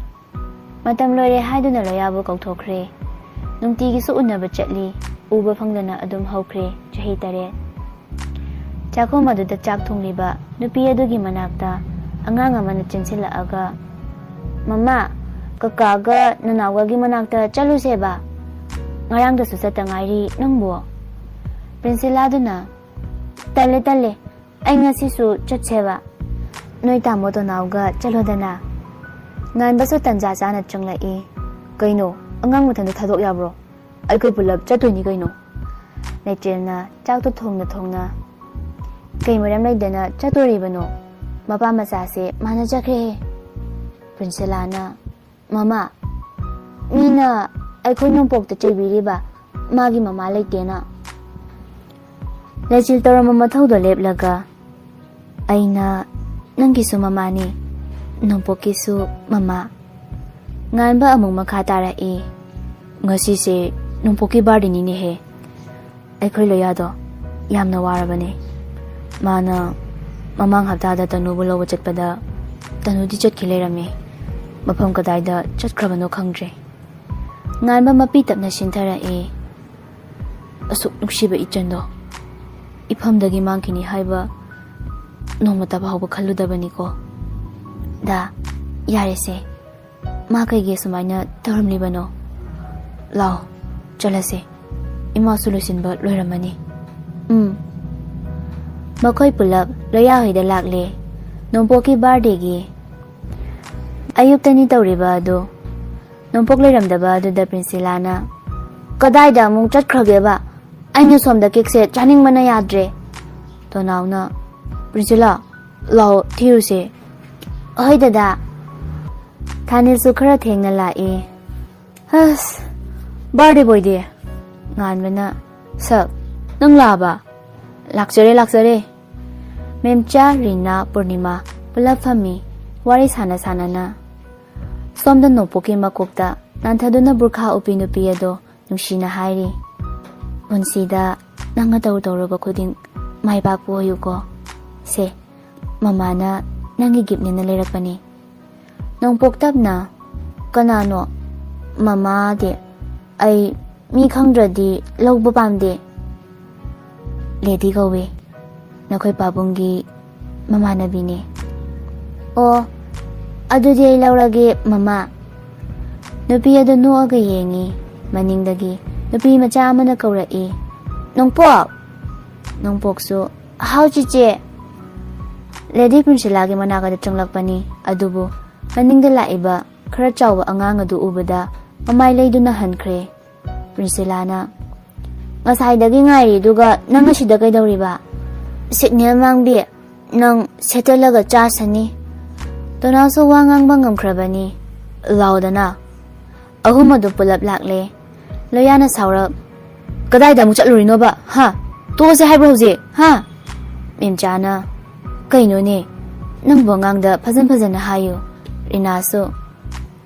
ꯃꯇꯝ ꯂꯣꯏꯔꯦ ꯍꯥꯏꯗꯨꯅ ꯂꯣꯌꯥꯕꯨ ꯀꯧꯊꯣꯛꯈ꯭ꯔꯦ꯫ ꯅꯨꯡꯇꯤꯒꯤꯁꯨ ꯎꯅꯕ ꯆꯠꯂꯤ꯫ ꯎꯕ ꯐꯪꯗꯅ ꯑꯗꯨꯝ ꯍꯧꯈ꯭ꯔꯦ ꯆꯍꯤ ꯇꯔꯦꯠ꯫ ꯆꯥꯛꯈꯨꯝ ꯑꯗꯨꯗ ꯆꯥꯛ ꯊꯣꯡꯂꯤꯕ ꯅꯨꯄꯤ ꯑꯗꯨꯒꯤ ꯃꯅꯥꯛꯇ ꯑꯉꯥꯡ ꯑꯃꯅ ꯆꯦꯟꯁꯤꯜꯂꯛꯑꯒ, "ꯃꯃꯥ, ꯀꯀꯥꯒ ꯅꯅꯥꯎꯒꯒꯤ ꯃꯅꯥꯛꯇ ꯆꯠꯂꯨꯁꯦꯕ꯫ ꯉꯔꯥꯡꯗꯁꯨ ꯆꯠꯇ ꯉꯥꯏꯔꯤ ꯅꯪꯕꯨ?" ꯄ꯭ꯔꯤꯟꯁꯤꯂꯥꯗꯨꯅ, "ꯇꯜꯂꯦ, ꯇꯜꯂꯦ꯫ ꯑꯩ ꯉꯁꯤꯁꯨ ꯆꯠꯁꯦꯕ꯫ ꯅꯣꯏ ꯇꯥꯃꯣ ꯇꯣꯅꯥꯎꯒ ꯆꯠꯂꯣꯗꯅ꯫" ꯉꯥꯟꯕꯁꯨ ꯇꯟꯖꯥ ꯆꯥꯅ ꯆꯪꯂꯛꯏ꯫ "ꯀꯩꯅꯣ, ꯑꯉꯥꯡ ꯃꯊꯟꯇ ꯊꯥꯗꯣꯛ ꯌꯥꯕ꯭ꯔꯣ? ꯑꯩꯈꯣꯏ ꯄꯨꯂꯞ ꯆꯠꯇꯣꯏꯅꯤ ꯀꯩꯅꯣ꯫" ꯂꯩꯆꯦꯜꯅ ꯆꯥꯛꯇꯣ ꯊꯣꯡꯅ ꯊꯣꯡꯅ, "ꯀꯩ ꯃꯔꯝ ꯂꯩꯗꯅ ꯆꯠꯇꯣꯔꯤꯕꯅꯣ? ꯃꯄꯥ ꯃꯆꯥꯁꯦ ꯃꯥꯟꯅꯖꯈ꯭ꯔꯦꯍꯦ꯫" ꯄ꯭ꯔꯤꯟꯁꯤꯂꯥꯅ, "ꯃꯃꯥ, ꯃꯤꯅ ꯑꯩꯈꯣꯏ ꯅꯣꯡꯄꯣꯛꯇ ꯆꯩꯕꯤꯔꯤꯕ, ꯃꯥꯒꯤ ꯃꯃꯥ ꯂꯩꯇꯦꯅ꯫" ꯂꯩꯆꯤꯜ ꯇꯧꯔꯝꯕ ꯃꯊꯧꯗꯣ ꯂꯦꯞꯂꯒ, "ꯑꯩꯅ ꯅꯪꯒꯤꯁꯨ ꯃꯃꯥꯅꯤ, ꯅꯣꯡꯄꯣꯛꯀꯤꯁꯨ ꯃꯃꯥ꯫" ꯉꯥꯟꯕ ꯑꯃꯨꯛ ꯃꯈꯥ ꯇꯥꯔꯛꯏ, "ꯉꯁꯤꯁꯦ ꯅꯣꯡꯄꯣꯛꯀꯤ ꯕꯥꯔꯗꯦꯅꯤꯅꯦꯍꯦ꯫ ꯑꯩꯈꯣꯏ ꯂꯣꯌꯥꯗꯣ ꯌꯥꯝꯅ ꯋꯥꯔꯕꯅꯦ꯫ ꯃꯥꯅ ꯃꯃꯥꯡ ꯍꯞꯇꯥꯗ ꯇꯅꯨꯕꯨ ꯂꯧꯕ ꯆꯠꯄꯗ ꯇꯅꯨꯗꯤ ꯆꯠꯈꯤ ꯂꯩꯔꯝꯃꯦ꯫ ꯃꯐꯝ ꯀꯗꯥꯏꯗ ꯆꯠꯈ꯭ꯔꯕꯅꯣ ꯈꯪꯗ꯭ꯔꯦ꯫" ꯉꯥꯟꯕ ꯃꯄꯤ ꯇꯞꯅ ꯁꯤꯟꯊꯔꯛꯏ꯫ "ꯑꯁꯨꯛ ꯅꯨꯡꯁꯤꯕ ꯏꯆꯟꯗꯣ ꯏꯐꯝꯗꯒꯤ ꯃꯥꯡꯈꯤꯅꯤ ꯍꯥꯏꯕ ꯅꯣꯡꯃꯇ ꯐꯥꯎꯕ ꯈꯜꯂꯨꯗꯕꯅꯤꯀꯣ꯫ ꯗꯥ, ꯌꯥꯔꯦꯁꯦ꯫ ꯃꯥ ꯀꯩꯒꯤ ꯑꯁꯨꯃꯥꯏꯅ ꯇꯧꯔꯝꯂꯤꯕꯅꯣ? ꯂꯥꯎ, ꯆꯠꯂꯁꯦ꯫ ꯏꯃꯥꯁꯨ ꯂꯣꯏꯁꯤꯟꯕ ꯂꯣꯏꯔꯝꯃꯅꯤ꯫" ꯎꯝ꯫ ꯃꯈꯣꯏ ꯄꯨꯂꯞ ꯂꯣꯌꯥꯍꯣꯏꯗ ꯂꯥꯛꯂꯦ꯫ ꯅꯣꯡꯄꯣꯛꯀꯤ ꯕꯥꯔꯗꯦꯒꯤ ꯑꯌꯨꯛꯇꯅꯤ ꯇꯧꯔꯤꯕ ꯑꯗꯨ꯫ ꯅꯣꯡꯄꯣꯛ ꯂꯩꯔꯝꯗꯕ ꯑꯗꯨꯗ ꯄ꯭ꯔꯤꯟꯁꯤꯂꯥꯅ, "ꯀꯗꯥꯏꯗ ꯑꯃꯨꯛ ꯆꯠꯈ꯭ꯔꯒꯦꯕ? ꯑꯩꯅ ꯁꯣꯝꯗ ꯀꯦꯛꯁꯦ ꯆꯥꯅꯤꯡꯕꯅ ꯌꯥꯗ꯭ꯔꯦ꯫" ꯇꯣꯅꯥꯎꯅ, "ꯄ꯭ꯔꯤꯟꯁꯤꯂꯥ, ꯂꯥꯛꯑꯣ ꯊꯤꯔꯨꯁꯦ꯫" "ꯑꯍꯣꯏ ꯗꯗꯥ꯫" ꯊꯥꯅꯤꯜꯁꯨ ꯈꯔ ꯊꯦꯡꯅ ꯂꯥꯛꯏ꯫ "ꯑꯁ, ꯕꯥꯔꯗꯦ ꯕꯣꯏꯗꯤ?" ꯉꯥꯟꯕꯅ, "ꯁꯛ, ꯅꯪ ꯂꯥꯛꯑꯕ?" "ꯂꯥꯛꯆꯔꯦ, ꯂꯥꯛꯆꯔꯦ꯫" ꯃꯦꯝꯆꯥ, ꯔꯤꯅꯥ, ꯄꯨꯔꯅꯤꯃꯥ ꯄꯨꯂꯞ ꯐꯝꯃꯤ, ꯋꯥꯔꯤ ꯁꯥꯟꯅ ꯁꯥꯟꯅꯅ꯫ ꯁꯣꯝꯗ ꯅꯣꯡꯄꯣꯛꯀꯤ ꯃꯀꯣꯛꯇ ꯅꯥꯟꯊꯗꯨꯅ ꯕꯨꯔꯈꯥ ꯎꯞꯄꯤ ꯅꯨꯄꯤ ꯑꯗꯣ ꯅꯨꯡꯁꯤꯅ ꯍꯥꯏꯔꯤ, "ꯄꯨꯟꯁꯤꯗ ꯅꯪꯅ ꯇꯧ ꯇꯧꯔꯨꯕ ꯈꯨꯗꯤꯡ ꯃꯥꯏ ꯄꯥꯛꯄ ꯑꯣꯏꯌꯨꯀꯣ꯫ ꯁꯦ, ꯃꯃꯥꯅ ꯅꯪꯒꯤ ꯒꯤꯐꯅꯦꯅ ꯂꯩꯔꯛꯄꯅꯤ꯫" ꯅꯣꯡꯄꯣꯛ ꯇꯞꯅ, "ꯀꯅꯥꯅꯣ ꯃꯃꯥꯗꯤ? ꯑꯩ ꯃꯤ ꯈꯪꯗ꯭ꯔꯗꯤ ꯂꯧꯕ ꯄꯥꯝꯗꯦ꯫" "ꯂꯦꯗꯤ ꯀꯧꯏ, ꯅꯈꯣꯏ ꯄꯥꯕꯨꯡꯒꯤ ꯃꯃꯥꯟꯅꯕꯤꯅꯦ꯫" "ꯑꯣ, ꯑꯗꯨꯗꯤ ꯑꯩ ꯂꯧꯔꯒꯦ, ꯃꯃꯥ꯫" ꯅꯨꯄꯤ ꯑꯗꯨ ꯅꯣꯛꯑꯒ ꯌꯦꯡꯉꯤ꯫ ꯃꯅꯤꯡꯗꯒꯤ ꯅꯨꯄꯤ ꯃꯆꯥ ꯑꯃꯅ ꯀꯧꯔꯛꯏ, "ꯅꯣꯡꯄꯣꯛ!" ꯅꯣꯡꯄꯣꯛꯁꯨ, "ꯍꯥꯎ, ꯆꯤꯆꯦ!" ꯂꯦꯗꯤ ꯄ꯭ꯔꯤꯟꯁꯤꯂꯥꯒꯤ ꯃꯅꯥꯛꯇ ꯆꯪꯂꯛꯄꯅꯤ, ꯑꯗꯨꯕꯨ ꯃꯅꯤꯡꯗ ꯂꯥꯛꯏꯕ ꯈꯔ ꯆꯥꯎꯕ ꯑꯉꯥꯡ ꯑꯗꯨ ꯎꯕꯗ ꯃꯃꯥꯏ ꯂꯩꯗꯨꯅ ꯍꯟꯈ꯭ꯔꯦ꯫ ꯄ꯭ꯔꯤꯟꯁꯤꯂꯥꯅ, "ꯉꯁꯥꯏꯗꯒꯤ ꯉꯥꯏꯔꯤꯗꯨꯒ ꯅꯪ ꯑꯁꯤꯗ ꯀꯩꯗꯧꯔꯤꯕ?" "ꯁꯤꯒꯅꯦꯜ ꯃꯥꯡꯕꯤ, ꯅꯪ ꯁꯦꯠꯇꯠꯂꯒ ꯆꯥꯁꯅꯤ꯫" ꯇꯣꯅꯥꯁꯨ ꯋꯥ ꯉꯥꯡꯕ ꯉꯝꯈ꯭ꯔꯕꯅꯤ꯫ ꯂꯥꯎꯗꯅ ꯑꯍꯨꯝ ꯑꯗꯨ ꯄꯨꯂꯞ ꯂꯥꯛꯂꯦ꯫ ꯂꯣꯌꯥꯅ ꯁꯥꯎꯔꯞ, "ꯀꯗꯥꯏꯗ ꯑꯃꯨꯛ ꯆꯠꯂꯨꯔꯤꯅꯣꯕ? ꯍꯥ? ꯇꯣꯛꯑꯁꯦ ꯍꯥꯏꯕ꯭ꯔꯣ ꯍꯧꯖꯤꯛ? ꯍꯥ?" ꯃꯦꯝꯆꯥꯅ, "ꯀꯩꯅꯣꯅꯦ? ꯅꯪꯕꯨ ꯑꯉꯥꯡꯗ ꯐꯖꯟ ꯐꯖꯅ ꯍꯥꯏꯌꯨ꯫" ꯔꯤꯅꯥꯁꯨ,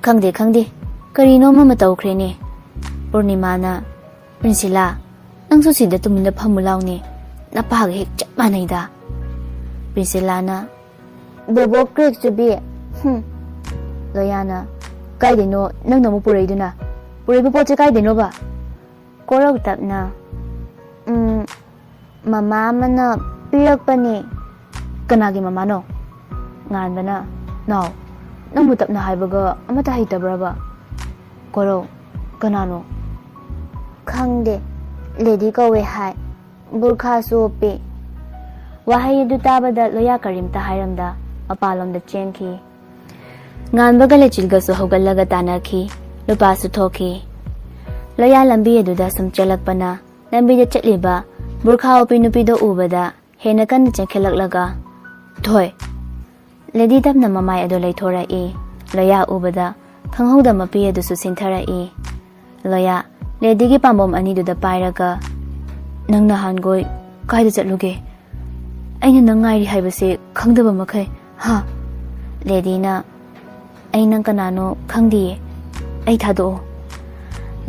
"ꯈꯪꯗꯦ, ꯈꯪꯗꯦ꯫ ꯀꯔꯤꯅꯣꯝ ꯑꯃ ꯇꯧꯈ꯭ꯔꯦꯅꯦ꯫" ꯄꯨꯔꯅꯤꯃꯥꯅ, "ꯄ꯭ꯔꯤꯟꯁꯤꯂꯥ, ꯅꯪꯁꯨ ꯁꯤꯗ ꯇꯨꯃꯤꯟꯅ ꯐꯝꯃꯨ ꯂꯥꯎꯅꯦ꯫ ꯅꯄꯥꯒ ꯍꯦꯛ ꯆꯞ ꯃꯥꯟꯅꯩꯗ꯫" ꯄ꯭ꯔꯤꯟꯁꯤꯂꯥꯅ, "ꯕꯣꯕꯣꯛ ꯀ꯭ꯔꯦꯛ ꯆꯨꯕꯤ꯫ ꯍꯨꯝ꯫" ꯂꯣꯌꯥꯅ, "ꯀꯥꯏꯗꯩꯅꯣ ꯅꯪꯅ ꯑꯃꯨꯛ ꯄꯨꯔꯛꯏꯗꯨꯅ? ꯄꯨꯔꯛꯏꯕ ꯄꯣꯠꯁꯦ ꯀꯥꯏꯗꯩꯅꯣꯕ?" ꯀꯣꯔꯧ ꯇꯞꯅ, "ꯎꯝ, ꯃꯃꯥ ꯑꯃꯅ ꯄꯤꯔꯛꯄꯅꯦ꯫" "ꯀꯅꯥꯒꯤ ꯃꯃꯥꯅꯣ?" ꯉꯥꯟꯕꯅ, "ꯅꯥꯎ, ꯅꯪꯕꯨ ꯇꯞꯅ ꯍꯥꯏꯕꯒ ꯑꯃꯠꯇ ꯍꯩꯇꯕ꯭ꯔꯕ?" ꯀꯣꯔꯧ, "ꯀꯅꯥꯅꯣ?" "ꯈꯪꯗꯦ, ꯂꯦꯗꯤ ꯀꯧꯋꯦ ꯍꯥꯏ, ꯕꯨꯔꯈꯥꯁꯨ ꯎꯞꯄꯤ꯫" ꯋꯥꯍꯩ ꯑꯗꯨ ꯇꯥꯕꯗ ꯂꯣꯌꯥ ꯀꯔꯤꯝꯇ ꯍꯥꯏꯔꯝꯗ ꯃꯄꯥꯟꯂꯣꯝꯗ ꯆꯦꯟꯈꯤ꯫ ꯉꯥꯟꯕꯒ ꯂꯩꯆꯤꯜꯒꯁꯨ ꯍꯧꯒꯠꯂꯒ ꯇꯥꯟꯅꯈꯤ꯫ ꯂꯨꯄꯥꯁꯨ ꯊꯣꯛꯈꯤ꯫ ꯂꯣꯌꯥ ꯂꯝꯕꯤ ꯑꯗꯨꯗ ꯁꯨꯝ ꯆꯦꯜꯂꯛꯄꯅ ꯂꯝꯕꯤꯗ ꯆꯠꯂꯤꯕ ꯕꯨꯔꯈꯥ ꯎꯞꯄꯤ ꯅꯨꯄꯤꯗꯣ ꯎꯕꯗ ꯍꯦꯟꯅ ꯀꯟꯅ ꯆꯦꯟꯈꯠꯂꯛꯂꯒ, "ꯊꯣꯏ!" ꯂꯦꯗꯤ ꯇꯞꯅ ꯃꯃꯥꯏ ꯑꯗꯨ ꯂꯩꯊꯣꯔꯛꯏ꯫ ꯂꯣꯌꯥ ꯎꯕꯗ ꯈꯪꯍꯧꯗ ꯃꯄꯤ ꯑꯗꯨꯁꯨ ꯆꯤꯟꯊꯔꯛꯏ꯫ ꯂꯣꯌꯥ ꯂꯦꯗꯤꯒꯤ ꯄꯥꯝꯕꯣꯝ ꯑꯅꯤꯗꯨꯗ ꯄꯥꯏꯔꯒ, "ꯅꯪ ꯅꯍꯥꯟꯒꯣꯏ ꯀꯥꯏꯗ ꯆꯠꯂꯨꯒꯦ? ꯑꯩꯅ ꯅꯪ ꯉꯥꯏꯔꯤ ꯍꯥꯏꯕꯁꯦ ꯈꯪꯗꯕ ꯃꯈꯩ, ꯍꯥ?" ꯂꯦꯗꯤꯅ, "ꯑꯩ ꯅꯪ ꯀꯅꯥꯅꯣ ꯈꯪꯗꯤꯌꯦ꯫ ꯑꯩ ꯊꯥꯗꯣꯛꯑꯣ꯫"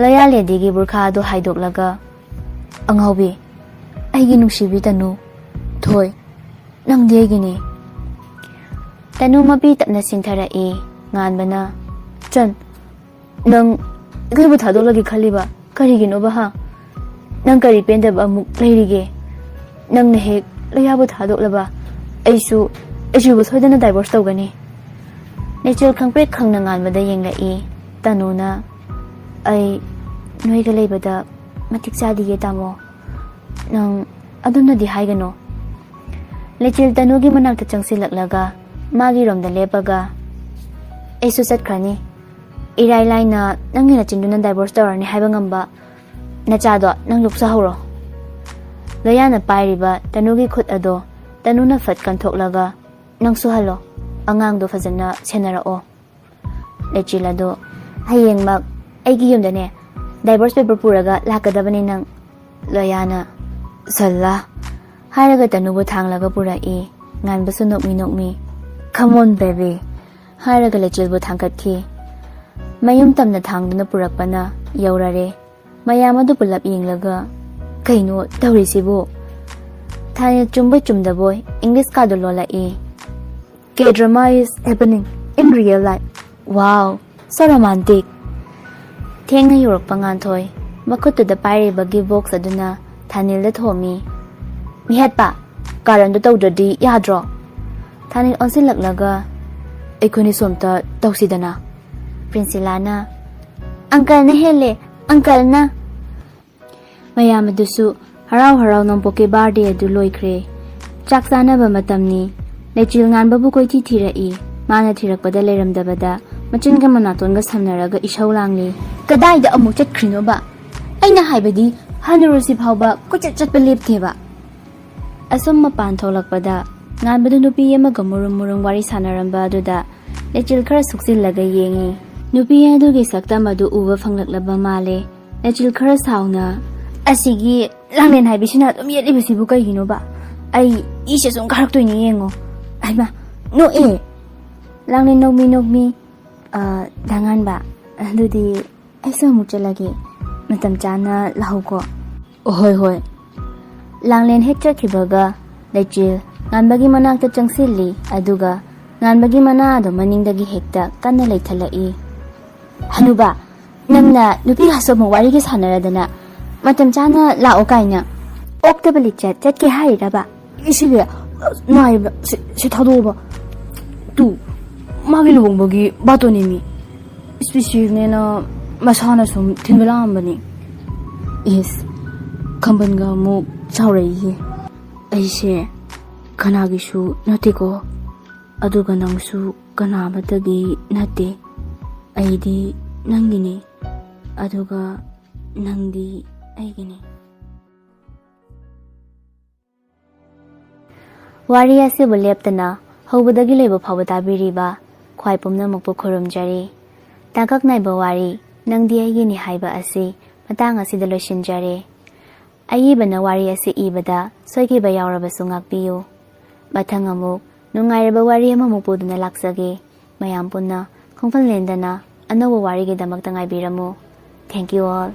ꯂꯣꯌꯥ ꯂꯦꯗꯤꯒꯤ ꯕꯨꯔꯈꯥ ꯑꯗꯨ ꯍꯥꯏꯗꯣꯛꯂꯒ, "ꯑꯉꯥꯎꯕꯤ, ꯑꯩꯒꯤ ꯅꯨꯡꯁꯤꯕꯤ ꯇꯅꯨ, ꯊꯣꯏ, ꯅꯪꯗꯤ ꯑꯩꯒꯤꯅꯤ꯫" ꯇꯅꯨ ꯃꯄꯤ ꯇꯞꯅ ꯁꯤꯟꯊꯔꯛꯏ꯫ ꯉꯥꯟꯕꯅ, "ꯆꯟ, ꯅꯪ ꯑꯩꯈꯣꯏꯕꯨ ꯊꯥꯗꯣꯛꯂꯒꯦ ꯈꯜꯂꯤꯕ ꯀꯔꯤꯒꯤꯅꯣꯕ, ꯍꯥ? ꯅꯪ ꯀꯔꯤ ꯄꯦꯟꯗꯕ ꯑꯃꯨꯛ ꯂꯩꯔꯤꯒꯦ? ꯅꯪꯅ ꯍꯦꯛ ꯂꯣꯌꯥꯕꯨ ꯊꯥꯗꯣꯛꯂꯕ, ꯑꯩꯁꯨ, ꯑꯩꯁꯨꯕꯨ ꯁꯣꯏꯗꯅ ꯗꯥꯏꯚꯣꯔꯁ ꯇꯧꯒꯅꯤ꯫" ꯂꯩꯆꯤꯜ ꯈꯪꯄ꯭ꯔꯦꯛ ꯈꯪꯅ ꯉꯥꯟꯕꯗ ꯌꯦꯡꯂꯛꯏ꯫ ꯇꯅꯨꯅ, "ꯑꯩ ꯅꯣꯏꯒ ꯂꯩꯕꯗ ꯃꯇꯤꯛ ꯆꯥꯗꯤꯌꯦ, ꯇꯥꯃꯣ꯫ ꯅꯪ ꯑꯗꯨꯝꯅꯗꯤ ꯍꯥꯏꯒꯅꯨ꯫" ꯂꯩꯆꯤꯜ ꯇꯅꯨꯒꯤ ꯃꯅꯥꯛꯇ ꯆꯪꯁꯤꯜꯂꯛꯂꯒ ꯃꯥꯒꯤ ꯔꯣꯝꯗ ꯂꯦꯞꯄꯒ, "ꯑꯩꯁꯨ ꯆꯠꯈ꯭ꯔꯅꯤ꯫ ꯏꯔꯥꯏ ꯂꯥꯏꯅ ꯅꯪꯒꯤ ꯅꯆꯤꯟꯗꯨꯅ ꯗꯥꯏꯚꯣꯔꯁ ꯇꯧꯔꯅꯤ ꯍꯥꯏꯕ ꯉꯝꯕ ꯅꯆꯥꯗꯣ ꯅꯪ ꯌꯣꯛꯆꯍꯧꯔꯣ꯫" ꯂꯣꯌꯥꯅ ꯄꯥꯏꯔꯤꯕ ꯇꯅꯨꯒꯤ ꯈꯨꯠ ꯑꯗꯣ ꯇꯅꯨꯅ ꯐꯠ ꯀꯟꯊꯣꯛꯂꯒ, "ꯅꯪꯁꯨ ꯍꯜꯂꯣ, ꯑꯉꯥꯡꯗꯣ ꯐꯖꯅ ꯁꯦꯟꯅꯔꯛꯑꯣ꯫" ꯂꯩꯆꯤꯜ ꯑꯗꯣ, "ꯍꯌꯦꯡꯃꯛ ꯑꯩꯒꯤ ꯌꯨꯝꯗꯅꯦ ꯗꯥꯏꯚꯣꯔꯁ ꯄꯦꯄꯔ ꯄꯨꯔꯒ ꯂꯥꯛꯀꯗꯕꯅꯤ ꯅꯪ꯫" ꯂꯣꯌꯥꯅ, "ꯁꯜꯂꯥ" ꯍꯥꯏꯔꯒ ꯇꯅꯨꯕꯨ ꯊꯥꯡꯂꯒ ꯄꯨꯔꯛꯏ꯫ ꯉꯥꯟꯕꯁꯨ ꯅꯣꯛꯃꯤ ꯅꯣꯛꯃꯤ, "Come on, baby" ꯍꯥꯏꯔꯒ ꯂꯩꯆꯤꯜꯕꯨ ꯊꯥꯡꯒꯠꯈꯤ꯫ ꯃꯌꯨꯝ ꯇꯝꯅ ꯊꯥꯡꯗꯨꯅ ꯄꯨꯔꯛꯄꯅ ꯌꯧꯔꯔꯦ꯫ ꯃꯌꯥꯝ ꯑꯗꯨ ꯄꯨꯂꯞ ꯌꯦꯡꯂꯒ, "ꯀꯩꯅꯣ ꯇꯧꯔꯤꯁꯤꯕꯨ?" ꯊꯥꯏꯅ ꯆꯨꯝꯕꯣꯏ ꯆꯨꯝꯗꯕꯣꯏ English ꯀꯥꯗꯨ ꯂꯣꯜꯂꯛꯏ꯫ "K drama is happening in real life. Wow, so romantic." ꯊꯦꯡꯅ ꯌꯧꯔꯛꯄ ꯉꯥꯟꯊꯣꯏ ꯃꯈꯨꯠꯇꯨꯗ ꯄꯥꯏꯔꯤꯕ ꯒꯤꯐ ꯕꯣꯛꯁ ꯑꯗꯨꯅ ꯊꯥꯅꯤꯜꯗ ꯊꯣꯝꯃꯤ꯫ "ꯃꯤꯍꯠꯄ, ꯀꯥꯔꯟꯗꯣ ꯇꯧꯗ꯭ꯔꯗꯤ ꯌꯥꯗ꯭ꯔꯣ?" ꯊꯥꯅꯤꯜ ꯑꯣꯟꯁꯤꯜꯂꯛꯂꯒ, "ꯑꯩꯈꯣꯏꯅꯤ ꯁꯣꯝꯇ ꯇꯧꯁꯤꯗꯅ꯫" ꯄ꯭ꯔꯤꯟꯁꯤꯂꯥꯅ, "ꯑꯪꯀꯜꯅ ꯍꯦꯜꯂꯦ, ꯑꯪꯀꯜꯅ!" ꯃꯌꯥꯝ ꯑꯗꯨꯁꯨ ꯍꯔꯥꯎ ꯍꯔꯥꯎ ꯅꯣꯡꯄꯣꯛꯀꯤ ꯕꯥꯔꯗꯦ ꯑꯗꯨ ꯂꯣꯏꯈ꯭ꯔꯦ꯫ ꯆꯥꯛ ꯆꯥꯅꯕ ꯃꯇꯝꯅꯤ꯫ ꯂꯩꯆꯤꯜ ꯉꯥꯟꯕꯕꯨ ꯀꯣꯏꯊꯤ ꯊꯤꯔꯛꯏ꯫ ꯃꯥꯅ ꯊꯤꯔꯛꯄꯗ ꯂꯩꯔꯝꯗꯕꯗ ꯃꯆꯤꯟꯒ ꯃꯅꯥꯇꯣꯟꯒ ꯁꯝꯅꯔꯒ ꯏꯁꯧ ꯂꯥꯡꯂꯤ꯫ "ꯀꯗꯥꯏꯗ ꯑꯃꯨꯛ ꯆꯠꯈ꯭ꯔꯤꯅꯣꯕ? ꯑꯩꯅ ꯍꯥꯏꯕꯗꯤ ꯍꯟꯅꯨꯔꯁꯤ ꯐꯥꯎꯕ ꯀꯣꯏꯆꯠ ꯆꯠꯄ ꯂꯦꯞꯇꯦꯕ꯫" ꯑꯁꯨꯝ ꯃꯄꯥꯟ ꯊꯣꯛꯂꯛꯄꯗ ꯉꯥꯟꯕꯗꯨ ꯅꯨꯄꯤ ꯑꯃꯒ ꯃꯨꯔꯨꯝ ꯃꯨꯔꯨꯝ ꯋꯥꯔꯤ ꯁꯥꯟꯅꯔꯝꯕ ꯑꯗꯨꯗ ꯂꯩꯆꯤꯜ ꯈꯔ ꯁꯨꯛꯆꯤꯜꯂꯒ ꯌꯦꯡꯉꯤ꯫ ꯅꯨꯄꯤ ꯑꯗꯨꯒꯤ ꯁꯛꯇꯝ ꯑꯗꯨ ꯎꯕ ꯐꯪꯂꯛꯂꯕ ꯃꯥꯜꯂꯦ꯫ ꯂꯩꯆꯤꯜ ꯈꯔ ꯁꯥꯎꯅ, "ꯑꯁꯤꯒꯤ ꯂꯥꯡꯂꯦꯟ ꯍꯥꯏꯕꯤꯁꯤꯅ ꯑꯗꯨꯝ ꯌꯦꯠꯂꯤꯕꯁꯤꯕꯨ ꯀꯩꯒꯤꯅꯣꯕ? ꯑꯩ ꯏꯁꯦ ꯁꯨꯝ ꯀꯥꯔꯛꯇꯣꯏꯅꯦ ꯌꯦꯡꯉꯣ꯫ ꯍꯩꯃꯥ, ꯅꯣꯛꯑꯦ꯫ ꯂꯥꯡꯂꯦꯟ ꯅꯣꯛꯃꯤ ꯅꯣꯛꯃꯤ, ꯑ, ꯗꯥ ꯉꯥꯟꯕ, ꯑꯗꯨꯗꯤ ꯑꯩꯁꯨ ꯑꯃꯨꯛ ꯆꯠꯂꯒꯦ꯫ ꯃꯇꯝ ꯆꯥꯅ ꯂꯥꯛꯎꯀꯣ꯫ ꯍꯣꯏ, ꯍꯣꯏ꯫ ꯂꯥꯡꯂꯦꯟ ꯍꯦꯛ ꯆꯠꯈꯤꯕꯒ ꯂꯩꯆꯤꯜ ꯉꯥꯟꯕꯒꯤ ꯃꯅꯥꯛꯇ ꯆꯪꯁꯤꯜꯂꯤ, ꯑꯗꯨꯒ ꯉꯥꯟꯕꯒꯤ ꯃꯅꯥ ꯑꯗꯨ ꯃꯅꯤꯡꯗꯒꯤ ꯍꯦꯛꯇ ꯀꯟꯅ ꯂꯩꯊꯠꯂꯛꯏ꯫ "ꯍꯅꯨꯕ, ꯅꯪꯅ ꯅꯨꯄꯤꯒꯁꯨ ꯑꯃꯨꯛ ꯋꯥꯔꯤꯒ ꯁꯥꯟꯅꯔꯗꯅ, ꯃꯇꯝ ꯆꯥꯅ ꯂꯥꯛꯑꯣ ꯀꯥꯏꯅ꯫ ꯑꯣꯛꯇꯕ ꯂꯤꯆꯠ ꯆꯠꯀꯦ ꯍꯥꯏꯔꯤꯔꯕ?" "ꯏꯁꯤꯕꯤ, ꯅꯥꯏꯕ, ꯁꯤ, ꯁꯤ ꯊꯥꯗꯣꯛꯑꯣꯕ꯫ ꯇꯨ, ꯃꯥꯒꯤ ꯂꯨꯍꯣꯡꯕꯒꯤ ꯕꯥꯇꯣꯟꯅꯦꯃꯤ꯫ ꯏꯁꯄꯤꯁꯤꯅꯦꯅ ꯃꯁꯥꯅ ꯁꯨꯝ ꯊꯤꯟꯕ ꯂꯥꯛꯑꯝꯕꯅꯤ꯫ ꯏꯁ, ꯈꯝꯕꯟꯒ ꯑꯃꯨꯛ ꯆꯥꯎꯔꯛꯏꯌꯦ꯫ ꯑꯩꯁꯦ ꯀꯅꯥꯒꯤꯁꯨ ꯅꯠꯇꯦꯀꯣ, ꯑꯗꯨꯒ ꯅꯪꯁꯨ ꯀꯅꯥ ꯑꯃꯠꯇꯒꯤ ꯅꯠꯇꯦ꯫ ꯑꯩꯗꯤ ꯅꯪꯒꯤꯅꯤ, ꯑꯗꯨꯒ ꯅꯪꯗꯤ ꯑꯩꯒꯤꯅꯤ"꯫ ꯋꯥꯔꯤ ꯑꯁꯤꯕꯨ ꯂꯦꯞꯇꯅ ꯍꯧꯕꯗꯒꯤ ꯂꯣꯏꯕ ꯐꯥꯎꯕ ꯇꯥꯕꯤꯔꯤꯕ ꯈ꯭ꯋꯥꯏ ꯄꯨꯝꯅꯃꯛꯄꯨ ꯈꯨꯔꯨꯝꯖꯔꯤ꯫ ꯇꯥꯡꯀꯛ ꯅꯥꯏꯕ ꯋꯥꯔꯤ "ꯅꯪꯗꯤ ꯑꯩꯒꯤꯅꯤ" ꯍꯥꯏꯕ ꯑꯁꯤ ꯃꯇꯥꯡ ꯑꯁꯤꯗ ꯂꯣꯏꯁꯤꯟꯖꯔꯦ꯫ ꯑꯏꯕꯅ ꯋꯥꯔꯤ ꯑꯁꯤ ꯏꯕꯗ ꯁꯣꯏꯈꯤꯕ ꯌꯥꯎꯔꯕꯁꯨ ꯉꯥꯛꯄꯤꯌꯨ꯫ ꯃꯊꯪ ꯑꯃꯨꯛ ꯅꯨꯡꯉꯥꯏꯔꯕ ꯋꯥꯔꯤ ꯑꯃꯃꯨꯛ ꯄꯨꯗꯨꯅ ꯂꯥꯛꯆꯒꯦ꯫ ꯃꯌꯥꯝ ꯄꯨꯟꯅ ꯈꯣꯡꯐꯜ ꯂꯦꯟꯗꯅ ꯑꯅꯧꯕ ꯋꯥꯔꯤꯒꯤꯗꯃꯛꯇ ꯉꯥꯏꯕꯤꯔꯝꯃꯨ꯫ Thank you all.